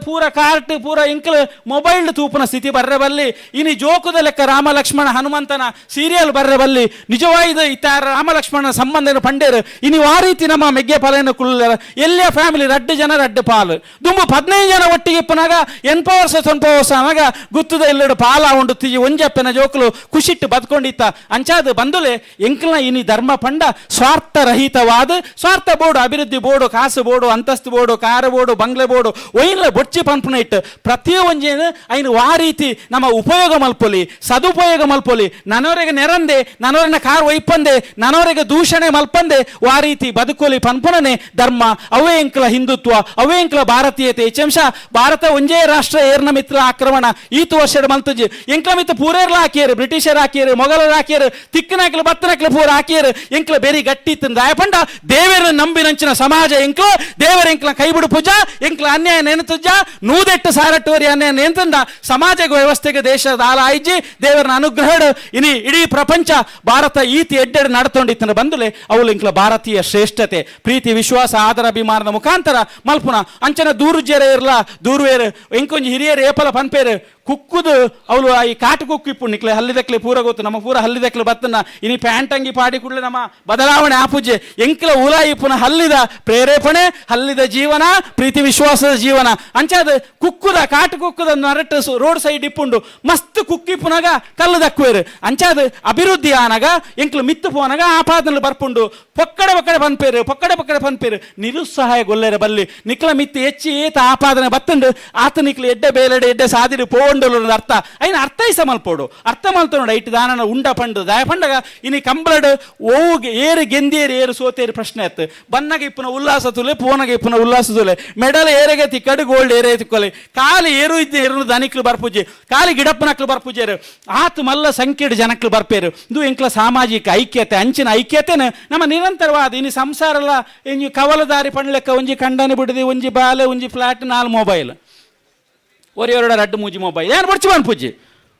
ಪೂರ ಕಾರ್ಟ್ ಪೂರ ಇಂಕ್ಲ ಮೊಬೈಲ್ ತೂಪುನ ಸ್ಥಿತಿ ಬರ್ರೆ ಬಲ್ಲಿ ಇನಿ ಜೋಕುದ ಲೆಕ್ಕ ರಾಮ ಲಕ್ಷ್ಮಣ ಹನುಮಂತನ ಸೀರಿಯಲ್ ಬರ್ರೆ ಬಲ್ಲಿ ನಿಜವಾಯ್ದು ಇತ್ತಾರ ರಾಮ ಲಕ್ಷ್ಮಣ ಸಂಬಂಧ ಪಂಡೇರು ಇನಿ ಆ ರೀತಿ ನಮ್ಮ ಮೆಗ್ಗೆ ಫಲೇನ ಕುಲ್ಲ ಎಲ್ಲ ಫ್ಯಾಮಿಲಿ ರಡ್ಡು ಜನ ರಡ್ಡು ಪಾಲು ದುಂಬು 15 ಜನ ಒಟ್ಟಿಗೆ ಇಪ್ಪನಾಗ ಎನ್ಪ ವರ್ಷ ತೊಂಪ ವರ್ಷ ಅನಾಗ ಗುತ್ತದ ಇಲ್ಲಡು ಪಾಲ ಉಂಡು ತಿಜಿ ಒಂಜಪ್ಪನ ಜೋಕುಲು ಖುಷಿಟ್ಟು ಬದ್ಕೊಂಡಿತ್ತ ಅಂಚಾದ ಬಂದುಲೆ ಎಂಕ್ಲನ ಇನಿ ಧರ್ಮ ಪಂಡ ಸ್ವಾರ್ಥ ರಹಿತವಾದ ಸ್ವಾರ್ಥ ಬೋರ್ಡು ಅಭಿವೃದ್ಧಿ ಬೋರ್ಡು ಕಾಸು ಬೋರ್ಡು ಅಂತಸ್ತು ಬೋರ್ಡು ಕಾರ ಬೋರ್ಡು ಬಂಗ್ಲೆ ಬೋರ್ಡು ಒಯ್ಲ ಬೊಚ್ಚಿ ಪಂಪುನ ಇಟ್ಟು ಪ್ರತಿ ಒಂಜೇನು ಐನು ವಾ ರೀತಿ ನಮ್ಮ ಉಪಯೋಗ ಮಲ್ಪೊಲಿ ಸದುಪಯೋಗ ಮಲ್ಪೊಲಿ ನನವರೆಗೆ ನೆರಂದೆ ನನವರನ್ನ ಕಾರ್ ಒಯ್ಪಂದೆ ನನವರೆಗೆ ದೂಷಣೆ ಮಲ್ಪಂದೆ ವಾ ರೀತಿ ಬದುಕೋಲಿ ಪನ್ಪುನನೆ ಧರ್ಮ ಅವೇ ಎಂಕ್ಲ ಹಿಂದುತ್ವ ಅವೇ ಎಂಕ್ಲ ಭಾರತೀಯತೆ. ಹೆಚ್ಚಂಶ ಭಾರತ ಒಂಜೇ ರಾಷ್ಟ್ರ ಏರ್ನ ಮಿತ್ರ ಆಕ್ರಮಣ ಈತು ವರ್ಷದ ಮಲ್ತುಜಿ ಎಂಕ್ಲ ಮಿತ್ರ ಪೂರೇರ್ಲ ಹಾಕಿಯರು ಬ್ರಿಟಿಷರ್ ಹಾಕಿಯರು ಮೊಘಲರು ಹಾಕಿಯರು ತಿಕ್ಕನಾಕ್ಲು ಬತ್ತನಾಕ್ಲು ಪೂರ ಹಾಕಿಯರು ಎಂಕ್ಲ ಬೇರಿ ಗಟ್ಟಿ ದಯಪಂಡ ದೇವರ ನಂಬಿನಂಚಿನ ಸಮಾಜ ಎಂಕ್ಲ ದೇವರ ಎಂಕ್ಲ ಕೈ ಬಿಡು ಪೂಜಾ ಎಂಕ್ಲ ಅನ್ಯಾಯ ನೆನತುಜ ನೂದೆಟ್ಟು ಸಾರಟ್ಟುವರಿ ಅನ್ಯಾಯ ನೆಂತಂದ ಸಮಾಜ ವ್ಯವಸ್ಥೆಗೆ ದೇಶದ ಆಲ ಆಯ್ಜಿ ದೇವರನ ಅನುಗ್ರಹಡು ಇನಿ ಇಡೀ ಪ್ರಪಂಚ ಭಾರತ ಈತಿ ಎಡ್ಡೆಡ್ ನಡ್ತೊಂಡಿತ್ತನ ಬಂದುಲೆ ಅವಳು ಎಂಕ್ಲ ಭಾರತೀಯ ಶ್ರೇಷ್ಠತೆ ಪ್ರೀತಿ ವಿಶ್ವಾಸ ಆದರ ಅಭಿಮಾನದ ಮುಖಾಂತರ ಮಲ್ಪುನ ಅಂಚನ ದೂರು ಜೆರೆ ಇರ್ಲ ದೂರುವೇರು ಎಂಕೊಂಜಿ ಹಿರಿಯರು ಏಪಲ ಪನ್ಪೇರು ಕುಕ್ಕುದು ಅವಳು ಈ ಕಾಟು ಕುಕ್ಕು ಇಪ್ಪು ನಿಕ್ಲೆ ಹಲ್ಲಿದಕ್ಲೆ ಪೂರ ಗೊತ್ತು ನಮ್ಮ ಪೂರ ಹಲ್ಲಿದಕ್ಲೆ ಬತ್ತನ ಇನಿ ಪ್ಯಾಂಟ್ ಅಂಗಿ ಪಾಡಿ ಕೂಡಲೇ ನಮ್ಮ ಬದಲಾವಣೆ ಆಪುಜೆ ಎಂಕ್ಲ ಉಲ ಇಪ್ಪುನ ಹಲ್ಲಿದ ಪ್ರೇರೇಪಣೆ ಹಲ್ಲಿದ ಜೀವನ ಪ್ರೀತಿ ವಿಶ್ವಾಸದ ಜೀವನ ಅಂಚಾದ ಕುಕ್ಕುದ ಕಾಟು ಕುಕ್ಕುದ ನರಟ್ ರೋಡ್ ಸೈಡ್ ಇಪ್ಪುಂಡು ಮಸ್ತ್ ಕುಕ್ಕಿಪ್ಪುನಾಗ ಕಲ್ಲು ದಕ್ಕುವೇರು ಅಂಚಾದ ಅಭಿವೃದ್ಧಿ ಆನಗ ಎಂಕ್ಲು ಮಿತ್ತು ಪೋನಗ ಆಪಾದನೆ ಬರ್ಪುಂಡು ಪೊಕ್ಕಡೆ ಪೊಕ್ಕಡೆ ಪನ್ಪೇರು ಪೊಕ್ಕಡೆ ಪೊಕ್ಕಡೆ ಪನ್ಪೇರು ನಿರುತ್ಸಾಹ ಗೊಲ್ಲೆರ ಬಲ್ಲಿ ನಿಕ್ಲ ಮಿತ್ತು ಹೆಚ್ಚಿ ಏತ ಆಪಾದನೆ ಬತ್ತುಂಡು ಆತ ನಿಕ್ಲ ಎಡ್ಡೆ ಬೇಲೆಡೆ ಎಡ್ಡೆ ಸಾದಿಡು ಪೋವೊಲಿ. ಪೋಂಡಲು ಅರ್ಥ ಐನ ಅರ್ಥೈಸ ಮಲ್ಪೋಡು ಅರ್ಥ ಮಲ್ತೋಡು ಐಟ್ ದಾನನ ಉಂಡ ಪಂಡು ದಾಯ ಪಂಡಗ ಇನಿ ಕಂಬಳಡ್ ಓಗೆ ಏರು ಗೆಂದೇರು ಏರು ಸೋತೇರು ಪ್ರಶ್ನೆ ಆಯ್ತು. ಬನ್ನಗ ಇಪ್ಪುನ ಉಲ್ಲಾಸ ತುಲೆ ಪೋನಗ ಇಪ್ಪುನ ಉಲ್ಲಾಸ ತುಲೆ ಮೆಡಲ್ ಏರೆಗೆ ತಿಕ್ಕಡು ಗೋಲ್ಡ್ ಏರೇ ತಿಕ್ಕೊಲೆ ಕಾಲಿ ಏರು ಇದ್ದ ಏರು ದನಿಕ್ಲು ಬರ್ಪೂಜೆ ಕಾಲಿ ಗಿಡಪ್ಪನಕ್ಲು ಬರ್ಪೂಜೆರು ಆತು ಮಲ್ಲ ಸಂಖ್ಯೆಡು ಜನಕ್ಲು ಬರ್ಪೇರು. ಇದು ಎಂಕ್ಲ ಸಾಮಾಜಿಕ ಐಕ್ಯತೆ ಅಂಚಿನ ಐಕ್ಯತೆನ ನಮ್ಮ ನಿರಂತರವಾದ ಇನಿ ಸಂಸಾರಲ ಇನ್ನು ಕವಲದಾರಿ ಪಣ್ಲೆಕ್ಕ ಒಂಜಿ ಕಂಡನೆ ಬಿಡದಿ ಒಂಜಿ ಬಾಲೆ ಒಂಜಿ ಫ್ಲಾಟ್ ನಾಲ್ ಮೊಬೈಲ್ ಒರಿಯೊರಡ ರಡ್ಡು ಮೂಜಿ ಮೊಬೈಲ್ ಏನು ಬಡ್ಚು ಪೂಜಿ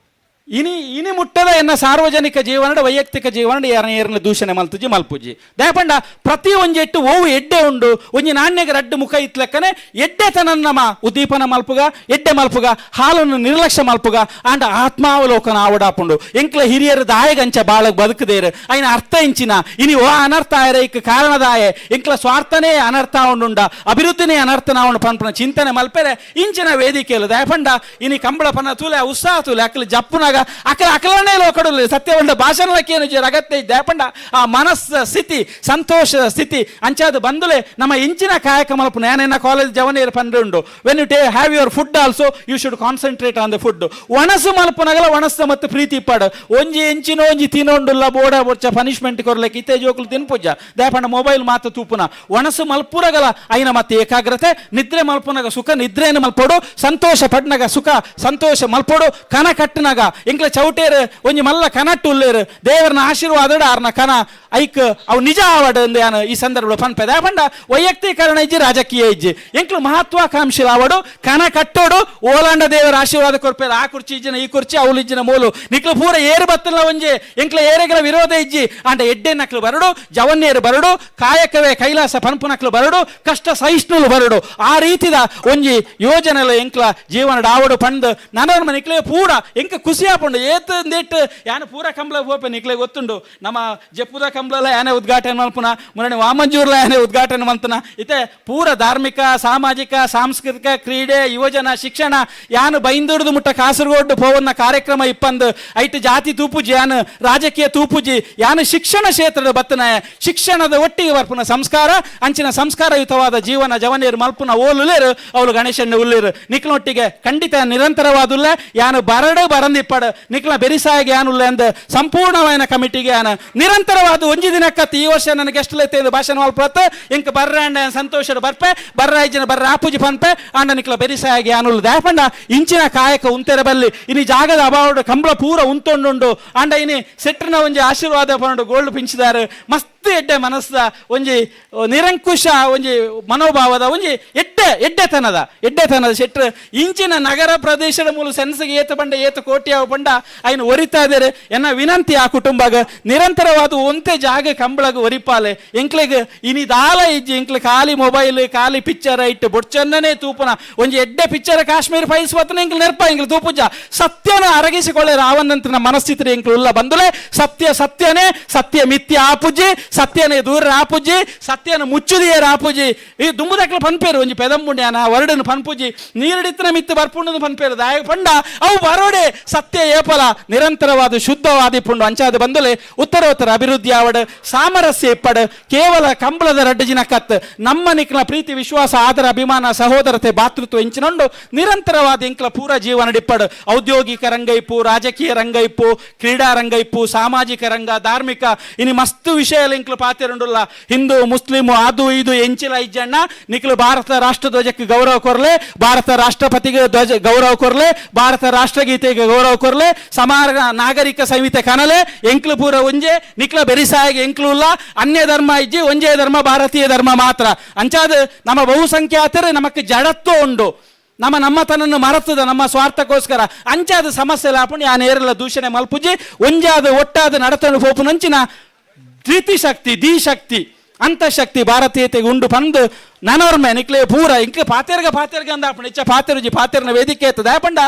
ಇನಿ ಇನಿ ಮುಟ್ಟದ ಎನ್ನ ಸಾರ್ವಜನಿಕ ಜೀವನದ ವೈಯಕ್ತಿಕ ಜೀವನದ ಯಾರನ್ನ ಏರ್ನ ದೂಷಣೆ ಮಲ್ತುಜಿ ಮಲ್ಪುಜಿ ದಯಪಂಡ ಪ್ರತಿ ಒಂಜಿ ಎಟ್ಟು ಓವು ಎಡ್ಡೆ ಉಂಡು ಒಂಜಿ ನಾಣ್ಯಗೆ ರಡ್ಡು ಮುಖ ಇತ್ಲೆಕ್ಕನೆ ಎಡ್ಡೆ ತನನ್ನ ಉದ್ದೀಪನ ಮಲ್ಪುಗ ಎಡ್ಡೆ ಮಲ್ಪುಗ ಹಾಲನ್ನು ನಿರ್ಲಕ್ಷ್ಯ ಮಲ್ಪುಗ ಆಂಡ ಆತ್ಮಾವಲೋಕನ ಆವಡಾಪುಂಡು ಎಂಕ್ಲ ಹಿರಿಯರು ದಾಯಗಂಚ ಬಾಳಗ್ ಬದುಕದೇರು ಐನ ಅರ್ಥ ಇಂಚಿನ ಇನಿ ಓ ಅನರ್ಥ ಆಯರೈಕ್ ಕಾರಣದಾಯ ಎಂಕ್ಲ ಸ್ವಾರ್ಥನೇ ಅನರ್ಥ ಉಂಡುಂಡ ಅಭಿವೃದ್ಧಿನೇ ಅನರ್ಥನ ಉಂಡು ಪನ್ಪನ ಚಿಂತನೆ ಮಲ್ಪೆರೆ ಇಂಚಿನ ವೇದಿಕೆಯಲ್ಲಿ ದಯಪಂಡ ಇನಿ ಕಂಬಳ ಪನ ತೂಲೆ ಉತ್ಸಾಹ ತೂಲೆ ಅಕ್ಲ ಜಪ್ಪುನಾಗ ಅಕಲ ಅಕಲನೇ ಲೋಕಡುಲ್ಲ ಸತ್ಯವಂಡ ಭಾಷಣಕ್ಕೇನು ಅಗತ್ಯ ದಯಪಂಡ ಆ ಮನಸ್ಸ ಸ್ಥಿತಿ ಸಂತೋಷದ ಸ್ಥಿತಿ ಅಂಚಾದ ಬಂದುಲೆ ನಮ್ಮ ಇಂಚಿನ ಕಾಯಕ ಮಲ್ಪು ನೇನೇನ college ಜವನೇರು ಪಂಡ್ರುಂಡು when you have your food also you should concentrate on the food. ಒಣಸು ಮಲ್ಪುನಗಲ ಒಣಸ ಮತ್ತು ಪ್ರೀತಿ ಇಪ್ಪಾಡು ಒಂಜಿ ಎಂಚಿನ ಒಂಜಿ ತಿನ್ನೊಂಡುಲ್ಲ ಬೋಡ ಬೊಚ್ಚ ಪನಿಷ್ಮೆಂಟ್ ಕೊರ್ಲೆಕ್ ಇತ್ತೆ ಜೋಕುಲು ತಿನ್ಪುಜ್ಜ ದಯಪಂಡ ಮೊಬೈಲ್ ಮಾತು ತೂಪುನ ಒಣಸು ಮಲ್ಪುರಗಲ ಐನ ಮತ್ತೆ ಏಕಾಗ್ರತೆ ನಿದ್ರೆ ಮಲ್ಪುನಗ ಸುಖ ನಿದ್ರೆಯನ್ನು ಮಲ್ಪೋಡು ಸಂತೋಷ ಪಡ್ನಗ ಸುಖ ಸಂತೋಷ ಮಲ್ಪೋಡು ಕನ ಕಟ್ಟುನಗ ಎಂಕ್ಲ ಚೌಟೇರು ಒಂಜಿ ಮಲ್ಲ ಕನಟ್ಟು ಉಲ್ಲೇರು ದೇವರನ ಆಶೀರ್ವಾದಡ ಆರ್ನ ಕನ ಐಕ್ ಅವು ನಿಜ ಆವಡ್ ಯಾನು ಈ ಸಂದರ್ಭ ಪನ್ಪೆ ದಯಪಂಡ ವೈಯಕ್ತೀಕರಣ ಇಜ್ಜಿ ರಾಜಕೀಯ ಇಜ್ಜಿ ಎಂಕ್ಲು ಮಹತ್ವಾಕಾಂಕ್ಷಿ ಆವಡು ಕನ ಕಟ್ಟೋಡು ಓಲಾಂಡ ದೇವರ ಆಶೀರ್ವಾದ ಕೊರ್ಪೇರು ಆ ಕುರ್ಚಿ ಇಜ್ಜಿನ ಈ ಕುರ್ಚಿ ಅವಳು ಇಜ್ಜಿನ ಮೂಲು ನಿಕ್ಲು ಪೂರ ಏರು ಬತ್ತಲ ಒಂಜಿ ಎಂಕ್ಲ ಏರೆಗಳ ವಿರೋಧ ಇಜ್ಜಿ ಅಂಡ ಎಡ್ಡೆ ನಕ್ಲು ಬರಡು ಜವನ್ನೇರು ಬರಡು ಕಾಯಕವೇ ಕೈಲಾಸ ಪನ್ಪು ನಕ್ಲು ಬರಡು ಕಷ್ಟ ಸಹಿಷ್ಣುಲು ಬರಡು ಆ ರೀತಿದ ಒಂಜಿ ಯೋಜನೆಲ ಎಂಕ್ಲ ಜೀವನ ಆವಡು ಪಂದ್ ನನೋರ್ಮ ನಿಕ್ಲೆ ಪೂರ ಎಂಕ ಖುಷಿ ಆಪುಂಡು ಏತ್ ಅಂದೇಟ್ ಯಾನು ಪೂರ ಕಂಬಳ ಪೋಪೆ ನಿಕ್ಲೆ ಗೊತ್ತುಂಡು ನಮ್ಮ ಜಪ್ಪುದ ಕಂಬಳಲ ಯಾನೆ ಉದ್ಘಾಟನೆ ಮಲ್ಪುನ ಮುರಣಿ ವಾಮಂಜೂರ್ಲ ಯಾನೆ ಉದ್ಘಾಟನೆ ಮಲ್ತನ ಇತ್ತೆ ಪೂರ ಧಾರ್ಮಿಕ ಸಾಮಾಜಿಕ ಸಾಂಸ್ಕೃತಿಕ ಕ್ರೀಡೆ ಯುವಜನ ಶಿಕ್ಷಣ ಯಾನು ಬೈಂದೂರ್ದು ಮುಟ್ಟ ಕಾಸರಗೋಡು ಪೋವನ್ನ ಕಾರ್ಯಕ್ರಮ ಇಪ್ಪಂದು ಐಟ್ ಜಾತಿ ತೂಪುಜಿ ಯಾನು ರಾಜಕೀಯ ತೂಪುಜಿ ಯಾನು ಶಿಕ್ಷಣ ಕ್ಷೇತ್ರದ ಬತ್ತನ ಶಿಕ್ಷಣದ ಒಟ್ಟಿಗೆ ಬರ್ಪುನ ಸಂಸ್ಕಾರ ಅಂಚಿನ ಸಂಸ್ಕಾರಯುತವಾದ ಜೀವನ ಜವನೇರು ಮಲ್ಪುನ ಓಲುಲೇರು ಅವಳು ಗಣೇಶನ ಉಲ್ಲೇರು ನಿಕ್ಲೊಟ್ಟಿಗೆ ಖಂಡಿತ ನಿರಂತರವಾದುಲ್ಲ ಯಾನು ಬರಡು ಬರಂದಿಪ್ಪಡು ನಿಕ್ಲ ಬೆರಿಸಾಯಿಗೆ ಯಾನುಲ್ಲ ಅಂದ ಸಂಪೂರ್ಣವಾದ ಕಮಿಟಿಗೆ ಯಾನ ನಿರಂತರವಾದ ಒಂಜಿ ದಿನಕ್ಕತ್ತು ಈ ವರ್ಷ ನನಗೆ ಎಷ್ಟು ಭಾಷಣ ಮಲ್ಪತ್ತ ಇಂಕ ಬರ್ರಾಂಡ ಸಂತೋಷದ ಬರ್ಪೆ ಬರ್ರಾಯ್ಜನ ಬರ್ರ ಆಪುಜಿ ಪನ್ಪೆ ಆಂಡ ನಿಕ್ಲ ಬೆರಿಸಾಯಿಗೆ ಯಾನುಲ್ಲ ದಾಪಂಡ ಇಂಚಿನ ಕಾಯಕ ಉಂತೆರ ಬಲ್ಲಿ ಇನಿ ಜಾಗದ ಅಭಾವಡು ಕಂಬಳ ಪೂರ ಉಂತೊಂಡುಂಡು ಆಂಡ ಇನಿ ಸೆಟ್ರಿನ ಒಂಜಿ ಆಶೀರ್ವಾದ ಪಂಡು ಗೋಲ್ಡ್ ಪಿಂಚಿದಾರು ಮಸ್ತ್ ಎಡ್ಡೆ ಮನಸ್ಸದ ಒಂಜಿ ನಿರಂಕುಶ ಒಂಜಿ ಮನೋಭಾವದ ಒಂಜಿ ಎಡ್ಡೆ ಎಡ್ಡೆತನದ ಎಡ್ಡೆತನದ ಶೆಟ್ರು ಇಂಚಿನ ನಗರ ಪ್ರದೇಶದ ಮೂಲ ಸೆನ್ಸ್ಗೆ ಏತ ಬಂಡ ಏತ ಕೋಟಿಯಾವ ಬಂಡ ಐನು ಒರಿತಾ ಇದ್ದಾರೆ ಎನ್ನ ವಿನಂತಿ ಆ ಕುಟುಂಬಗ ನಿರಂತರವಾದ ಒಂತೆ ಜಾಗ ಕಂಬಳಗ ಒರಿಪಾಲೆ ಎಂಕ್ಲೆಗ್ ಇನಿ ದಾಲ ಇಜ್ಜಿ ಎಂಕ್ಲೆ ಖಾಲಿ ಮೊಬೈಲ್ ಖಾಲಿ ಪಿಕ್ಚರ್ ಇಟ್ಟು ಬೊಡ್ಚನ್ನನೇ ತೂಪುನ ಒಂಜಿ ಎಡ್ಡೆ ಪಿಕ್ಚರ್ ಕಾಶ್ಮೀರ್ ಫೈಲ್ಸ್ ಬತ್ತನ ಎಂಕ್ಲೆ ನೆರ್ಪ ಎಂಕ್ಲೆ ತೂಪುಜ ಸತ್ಯನ ಅರಗಿಸಿಕೊಳ್ಳೆ ರಾವಣಂತನ ಮನಸ್ಥಿತಿ ಎಂಕ್ಲು ಉಲ್ಲ ಬಂದುಲೆ ಸತ್ಯ ಸತ್ಯನೇ ಸತ್ಯ ಮಿಥ್ಯ ಆಪುಜಿ ಸತ್ಯನೇ ದೂರ ಆಪುಜಿ ಸತ್ಯನ ಮುಚ್ಚುದಿಯೇ ಆಪುಜಿ ಈ ದುಂಬುದಕ್ಲ ಪನ್ಪೇರು ಒಂಜಿ ಪೆದಂಬುಂಡ್ಯಾನ ವರಡನು ಪನ್ಪುಜಿ ನೀರಡಿತ್ತನ ಮಿತ್ತು ಬರ್ಪುಂಡನು ಪನ್ಪೇರು ದಾಯ ಪಂಡ ಅವು ಬರೋಡೆ ಸತ್ಯ ಏಪಲ ನಿರಂತರವಾದ ಶುದ್ಧವಾದಿ ಪುಂಡು ಅಂಚಾದ ಬಂದುಲೆ ಉತ್ತರೋತ್ತರ ಅಭಿವೃದ್ಧಿ ಆವಡ್ ಸಾಮರಸ್ಯ ಇಪ್ಪಡ್ ಕೇವಲ ಕಂಬಳದ ರಡ್ಡು ಜಿನಕತ್ ನಮ್ಮ ನಿಕ್ಲ ಪ್ರೀತಿ ವಿಶ್ವಾಸ ಆದರ ಅಭಿಮಾನ ಸಹೋದರತೆ ಭಾತೃತ್ವ ಇಂಚಿನೊಂಡು ನಿರಂತರವಾದ ಇಂಕ್ಲ ಪೂರ ಜೀವನ ಡಿಪ್ಪಡ್ ಔದ್ಯೋಗಿಕ ರಂಗ ಇಪ್ಪು ರಾಜಕೀಯ ರಂಗ ಇಪ್ಪು ಕ್ರೀಡಾ ರಂಗ ಇಪ್ಪು ಸಾಮಾಜಿಕ ರಂಗ ಧಾರ್ಮಿಕ ಇನಿ ಮಸ್ತ್ ವಿಷಯ ಇಂಕ್ಲು ಪಾತಿರುಂಡುಲ್ಲ ಹಿಂದೂ ಮುಸ್ಲಿಮು ಅದು ಇದು ಎಂಚಿಲ ಇಜ್ಜಣ್ಣ ನಿಕ್ಲು ಭಾರತ ರಾಷ್ಟ್ರ ಧ್ವಜಕ್ಕೆ ಗೌರವ ಕೊರ್ಲೆ ಭಾರತ ರಾಷ್ಟ್ರಪತಿಗೆ ಧ್ವಜ ಗೌರವ ಕೊರ್ಲೆ ಭಾರತ ರಾಷ್ಟ್ರಗೀತೆಗೆ ಗೌರವ ಕೊರ್ಲೆ ಸಮಾರ ನಾಗರಿಕ ಸಂಹಿತೆ ಕನಲೆ ಎಂಕ್ಲು ಪೂರ ಒಂಜೆ ನಿಕ್ಲ ಬೆರಿಸಾಯಿಗೆ ಎಂಕ್ಲು ಉಲ್ಲ ಅನ್ಯ ಧರ್ಮ ಇಜ್ಜಿ ಒಂಜೇ ಧರ್ಮ ಭಾರತೀಯ ಧರ್ಮ ಮಾತ್ರ ಅಂಚಾದ ನಮ್ಮ ಬಹುಸಂಖ್ಯಾತರು ನಮಕ್ ಜಡತ್ವ ಉಂಡು ನಮ್ಮ ನಮ್ಮತನನ್ನು ಮರೆತದ ನಮ್ಮ ಸ್ವಾರ್ಥಕ್ಕೋಸ್ಕರ ಅಂಚಾದ ಸಮಸ್ಯೆ ಲಾಪುಂಡು ಯಾನ್ ಏರೆಲ್ಲ ದೂಷಣೆ ಮಲ್ಪುಜಿ ಒಂಜಾದ ಒಟ್ಟಾದ ನಡತನು ಪೋಪುನಂಚಿನ ಶಕ್ತಿ ಶಕ್ತಿ ಅಂತಃಶಕ್ತಿ ಭಾರತೀಯತೆಗೆ ಉಂಡು ಪಂದು ನನೋರ್ಮೆ ನಿಕ್ಲೆ ಪೂರ ಇಂಕ್ ಪಾತೆರ್ಗ ಪಾತೆರ್ಗ ಅಂದ ಅಪ್ಪಣ ಇಚ್ಚ ಪಾತೆರುಜಿ ಪಾತೆರ್ನ ವೇದಿಕೆ ಎತ್ತದ ಪಂಡ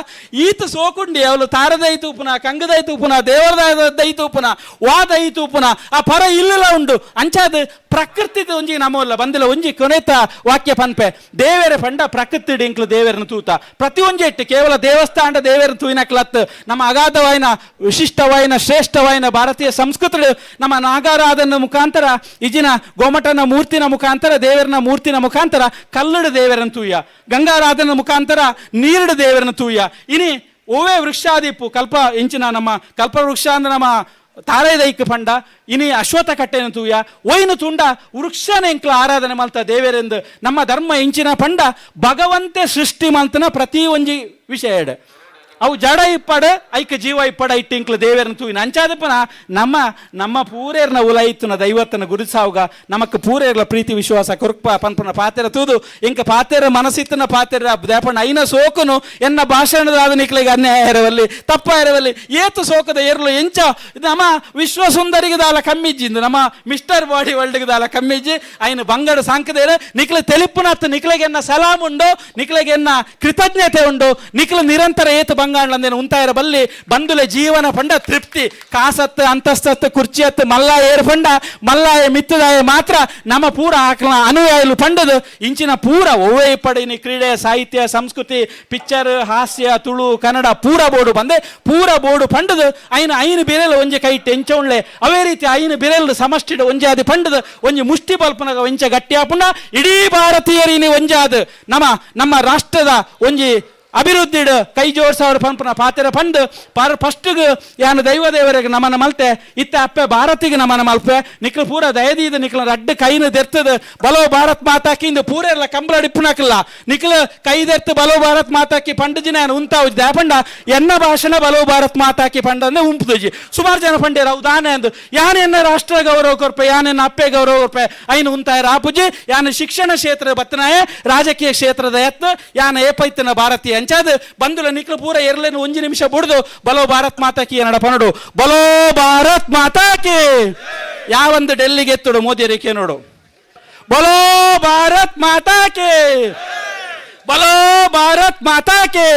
ಈತ ಸೋಕುಂಡಿ ಅವಳು ತಾರದೈ ತೂಪುನ ಕಂಗದೈ ತೂಪುನ ದೇವರದ ದೈ ತೂಪುನ ವಾದೈ ತೂಪುನ ಆ ಪರ ಇಲ್ಲಲ ಉಂಡು ಅಂಚಾದ ಪ್ರಕೃತಿದ ಒಂಜಿ ನಮೋಲ್ಲ ಬಂದಿಲ್ಲ ಒಂಜಿ ಕೊನೆತ ವಾಕ್ಯ ಪನ್ಪೆ ದೇವರ ಪಂಡ ಪ್ರಕೃತಿ ಡಿಂಕ್ಲು ದೇವರನ್ನು ತೂತ ಪ್ರತಿಯೊಂಜಿ ಇಟ್ಟು ಕೇವಲ ದೇವಸ್ಥಾನ ದೇವರನ್ನು ತೂಯಿನಕ್ಲತ್ ನಮ್ಮ ಅಗಾಧವಾಯಿನ ವಿಶಿಷ್ಟವಾಯಿನ ಶ್ರೇಷ್ಠವಾಯಿನ ಭಾರತೀಯ ಸಂಸ್ಕೃತಿ ನಮ್ಮ ನಾಗಾರಾಧನ ಮುಖಾಂತರ ಇಜಿನ ಗೋಮಟನ ಮೂರ್ತಿನ ಮುಖಾಂತರ ದೇವರನ ಮೂರ್ತಿನ ಮುಖಾಂತರ ಕಲ್ಲಡ ದೇವರನ್ನು ತೂಯ ಗಂಗಾರಾಧನ ಮುಖಾಂತರ ನೀರಡ ದೇವರನ್ನು ತೂಯ ಇನಿ ಓವೇ ವೃಕ್ಷಾದಿಪ್ಪು ಕಲ್ಪ ಇಂಚಿನ ನಮ್ಮ ಕಲ್ಪ ವೃಕ್ಷ ಅಂದ್ರೆ ನಮ್ಮ ತಾರೇದೈಕ್ ಪಂಡ ಇನಿ ಅಶ್ವತ್ಥ ಕಟ್ಟೆನ ತೂಯ ಒಯ್ನು ತುಂಡ ವೃಕ್ಷನ ಎಂಕ್ಲ ಆರಾಧನೆ ಮಲ್ತ ದೇವರೆಂದು ನಮ್ಮ ಧರ್ಮ ಇಂಚಿನ ಪಂಡ ಭಗವಂತೆ ಸೃಷ್ಟಿ ಮಲ್ತನ ಪ್ರತಿ ಒಂಜಿ ವಿಷಯ ಅವು ಜಡ ಇಪ್ಪಡ ಐಕ ಜೀವ ಇಪ್ಪಡ ಇಟ್ಟಿಂಕ್ಲ ದೇವರನ್ನ ತೂಯಿನ ಅಂಚಾದಪ್ಪನ ನಮ್ಮ ನಮ್ಮ ಪೂರೇರ್ನ ಉಲೈತುನ ದೈವತ್ತನ ಗುರುಸಾವುಗ ನಮಕ್ ಪೂರೇರ್ಲ ಪ್ರೀತಿ ವಿಶ್ವಾಸ ಕೊರುಕ್ಪ ಪನ್ಪನ ಪಾತೆರ ತೂದು ಇಂಕ ಪಾತೆರ ಮನಸ್ಸಿತ್ತನ ಪಾತೆರ ದೇಪಣ್ಣ ಐನ ಸೋಕುನು ಎನ್ನ ಭಾಷಣದ ನಿಕ್ಲಿಗೆ ಅನ್ಯಾಯ ಇರವಲ್ಲಿ ತಪ್ಪ ಇರವಲ್ಲಿ ಏತು ಸೋಕದ ಏರ್ಲು ಎಂಚ ನಮ್ಮ ವಿಶ್ವ ಸುಂದರಿಗೆ ದಾಲ ಕಮ್ಮಿಜ್ಜಿಂದು ನಮ್ಮ ಮಿಸ್ಟರ್ ಬಾಡಿ ವರ್ಲ್ಡ್ಗೆ ದಾಲ ಕಮ್ಮಿಜ್ಜಿ ಐನ ಬಂಗಡ ಸಾಂಕದೇರ ನಿಕ್ಲೆ ತೆಲಿಪುನತ್ತು ನಿಕ್ಲೆಗೆ ಎನ್ನ ಸಲಾಮ್ ಉಂಡು, ನಿಕ್ಲೆಗೆ ಎನ್ನ ಕೃತಜ್ಞತೆ ಉಂಡು, ನಿಕ್ಲ ನಿರಂತರ ಏತು ಬಂಗಾಂಡ್ಲಂದೇನು ಉಂತಾಯರ ಬಲ್ಲಿ ಬಂದುಲೆ ಜೀವನ ಪಂಡ ತೃಪ್ತಿ ಕಾಸತ್ತು ಅಂತಸ್ತತ್ತು ಕುರ್ಚಿಯತ್ತು ಮಲ್ಲ ಏರು ಪಂಡ ಮಲ್ಲಾಯ ಮಿತ್ತದಾಯ ಮಾತ್ರ ನಮ್ಮ ಪೂರ ಆಕಲ ಅನುಯಾಯಿಲು ಪಂಡದು ಇಂಚಿನ ಪೂರ ಒವ್ವೇ ಪಡಿನಿ ಕ್ರೀಡೆ ಸಾಹಿತ್ಯ ಸಂಸ್ಕೃತಿ ಪಿಕ್ಚರ್ ಹಾಸ್ಯ ತುಳು ಕನ್ನಡ ಪೂರ ಬೋರ್ಡು ಬಂದೆ ಪೂರ ಬೋರ್ಡು ಪಂಡದು ಐನ ಐನು ಬಿರೆಲ್ ಒಂಜಿ ಕೈ ಟೆಂಚೌಣ್ಲೆ ಅವೇ ರೀತಿ ಐನು ಬಿರೆಲ್ ಸಮಷ್ಟಿಡ್ ಒಂಜಿ ಅದು ಪಂಡದು ಒಂಜಿ ಮುಷ್ಟಿ ಬಲ್ಪನಗ ಒಂಚ ಗಟ್ಟಿಯಾಪುಂಡ ಇಡೀ ಭಾರತೀಯರಿನಿ ಒಂಜಾದು ನಮ್ಮ ನಮ್ಮ ರಾಷ್ಟ್ರದ ಒಂಜಿ ಅಭಿವೃದ್ಧಿಡ್ ಕೈ ಜೋಡ್ಸವ್ರ ಪಂಪನ ಪಾತೆರ ಪಂಡ್ ಪಾರ ಫಸ್ಟ್ಗೆ ಯಾನು ದೈವ ದೇವರಿಗೆ ನಮನ ಮಲ್ತೆ ಇತ್ತ ಅಪ್ಪೆ ಭಾರತಿಗೆ ನಮನ ಮಲ್ಪೆ ನಿಕ್ಲ ಪೂರ ದಯದೀದ ನಿಕ್ಲ ರಡ್ಡು ಕೈನ ದೆರ್ತದ ಬಲೋ ಭಾರತ್ ಮಾತಾಕಿ ಇಂದು ಪೂರ ಎಲ್ಲ ಕಂಬಳ ಡಿಪ್ಪುನಕಲ್ಲ ನಿಕ್ಲ ಕೈ ದೆರ್ತು ಬಲೋ ಭಾರತ್ ಮಾತಾಕಿ ಪಂಡಜಿನ ಯಾನು ಉಂತಾವು ದ್ಯಾಪಂಡ ಎನ್ನ ಭಾಷಣ ಬಲೋ ಭಾರತ್ ಮಾತಾಕಿ ಪಂಡ ಅಂದ್ರೆ ಉಂಪುದುಜಿ ಸುಮಾರು ಜನ ಪಂಡೇರ ಹೌದಾನೆ ಅಂದು ಯಾನ್ ಎನ್ನ ರಾಷ್ಟ್ರ ಗೌರವ ಕೊರ್ಪೆ ಯಾನ್ ಎನ್ನ ಅಪ್ಪೆ ಗೌರವ ಕೊರ್ಪೆ ಐನು ಉಂತಾಯರ ಆಪುಜಿ ಯಾನು ಶಿಕ್ಷಣ ಕ್ಷೇತ್ರ ಬತ್ತನಾಯ ರಾಜಕೀಯ ಕ್ಷೇತ್ರದ ಎತ್ತು ಯಾನ ಏಪೈತನ ಭಾರತೀಯ ಅಂಚಾದ ಬಂದುಲ ನಿಕ್ಲು ಪೂರ ಎರಲೇನು ಒಂಜಿ ನಿಮಿಷ ಬುಡ್ದು ಬಲೋ ಭಾರತ್ ಮಾತಾಕಿ ಏನಡ ಪನಡು ಬಲೋ ಭಾರತ್ ಮಾತಾಕಿ ಯಾವೊಂದು ಡೆಲ್ಲಿಗೆ ಎತ್ತುಡು ಮೋದಿ ರೇಖೆ ನೋಡು ಬಲೋ ಭಾರತ್ ಮಾತಾಕಿ ಬಲೋ ಭಾರತ್ ಮಾತಾಕಿ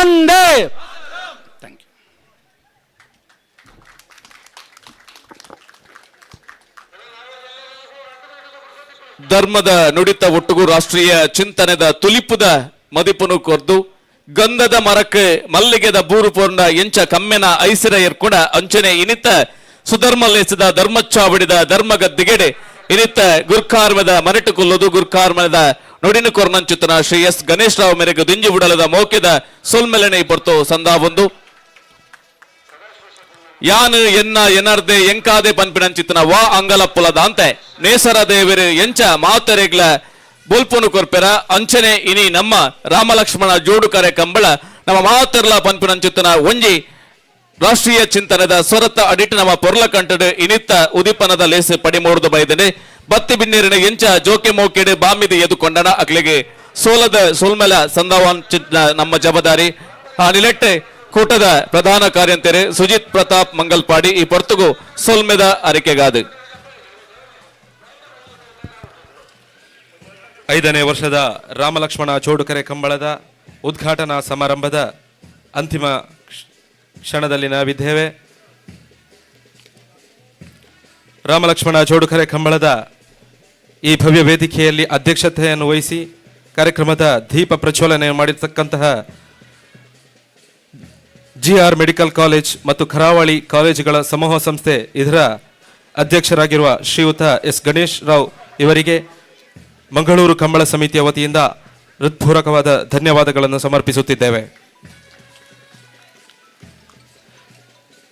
ಒಂದೇ. ಧರ್ಮದ ನುಡಿತ ಒಟ್ಟುಗು ರಾಷ್ಟ್ರೀಯ ಚಿಂತನೆದ ತುಲಿಪುದ ಮದಿಪುನು ಕೊರ್ದು ಗಂಧದ ಮರಕ್ಕೆ ಮಲ್ಲಿಗೆದ ಬೂರು ಪೋರ್ಣ ಎಂಚ ಕಮ್ಮೆನ ಐಸಿರ ಎರ್ಕುಣ ಅಂಚನೆ ಇನಿತ ಸುಧರ್ಮಲೇಸದ ಧರ್ಮಚ್ಚಾವಡಿದ ಧರ್ಮಗದ್ದಿಗೆಡೆ ಇನಿತ ಗುರ್ಕಾರ್ಮದ ಮರಟು ಕೊಲ್ಲುದು ಗುರ್ಕಾರ್ಮದ ನುಡಿನ ಕೊರ್ನಂಚುತನ ಶ್ರೀ ಎಸ್ ಗಣೇಶ್ ರಾವ್ ಮೇರೆಗೆ ದಿಂಜಿ ಬುಡಲದ ಮೋಕೆದ ಸೊಲ್ಮೆಲನೆ ಪೊರ್ತು ಸಂದಾವೊಂದು ಯಾನು ಎನ್ನ ಎನರ್ದೆ ಎಂಕಾದೆ ಪನ್ಪಿನಂಚಿತನ ವಾ ಅಂಗಲಪ್ಪುಲದಾಂತೆ ನೇಸರ ದೇವರು ಎಂಚ ಮಾತರೆಗ್ಲ ಬೊಲ್ಪುನು ಕೊರ್ಪೆರ ಅಂಚನೆ ಇನಿ ನಮ್ಮ ರಾಮಲಕ್ಷ್ಮಣ ಜೋಡುಕರೆ ಕಂಬಳ ನಮ್ಮ ಮಾತರ್ಲ ಪನ್ಪಿನಂಚಿತನ ಒಂಜಿ ರಾಷ್ಟ್ರೀಯ ಚಿಂತನದ ಸ್ವರತ ಅಡಿಟ್ ನಮ್ಮ ಪೊರ್ಲ ಕಂಟಡು ಇನಿತ್ತ ಉದಿಪನದ ಲೇಸು ಪಡಿಮೂರ್ದು ಬೈದನೆ ಬತ್ತಿ ಬಿನ್ನೇರಿನ ಎಂಚ ಜೋಕೆ ಮೋಕೆಡು ಬಾಮಿದಿ ಎದುಕೊಂಡನ ಅಕ್ಲಿಗೆ ಸೋಲದ ಸೋಲ್ಮೆಲ ಸಂದಾವಾನ್ ಚಿತ್ನ ನಮ್ಮ ಜವಾಬ್ದಾರಿ. ಆ ನಿಲೆಟ್ಟೆ ಕೂಟದ ಪ್ರಧಾನ ಕಾರ್ಯಂತೆರೆ ಸುಜಿತ್ ಪ್ರತಾಪ್ ಮಂಗಲ್ಪಾಡಿ ಈ ಪೊರ್ತುಗು ಸೋಲ್ಮೆದ ಅರಿಕೆಗಾದು. 5ನೇ ವರ್ಷದ ರಾಮಲಕ್ಷ್ಮಣ ಜೋಡುಕರೆ ಕಂಬಳದ ಉದ್ಘಾಟನಾ ಸಮಾರಂಭದ ಅಂತಿಮ ಕ್ಷಣದಲ್ಲಿ ನಾವಿದ್ದೇವೆ. ರಾಮಲಕ್ಷ್ಮಣ ಜೋಡುಕರೆ ಕಂಬಳದ ಈ ಭವ್ಯ ವೇದಿಕೆಯಲ್ಲಿ ಅಧ್ಯಕ್ಷತೆಯನ್ನು ವಹಿಸಿ ಕಾರ್ಯಕ್ರಮದ ದೀಪ ಪ್ರಜ್ವಲನೆ ಮಾಡಿರ್ತಕ್ಕಂತಹ G R medical college ಮತ್ತು ಕರಾವಳಿ ಕಾಲೇಜುಗಳ ಸಮೂಹ ಸಂಸ್ಥೆ ಇದರ ಅಧ್ಯಕ್ಷರಾಗಿರುವ ಶ್ರೀಯುತ ಎಸ್ ಗಣೇಶ್ ರಾವ್ ಇವರಿಗೆ ಮಂಗಳೂರು ಕಂಬಳ ಸಮಿತಿಯ ವತಿಯಿಂದ ಹೃತ್ಪೂರ್ವಕವಾದ ಧನ್ಯವಾದಗಳನ್ನು ಸಮರ್ಪಿಸುತ್ತಿದ್ದೇವೆ.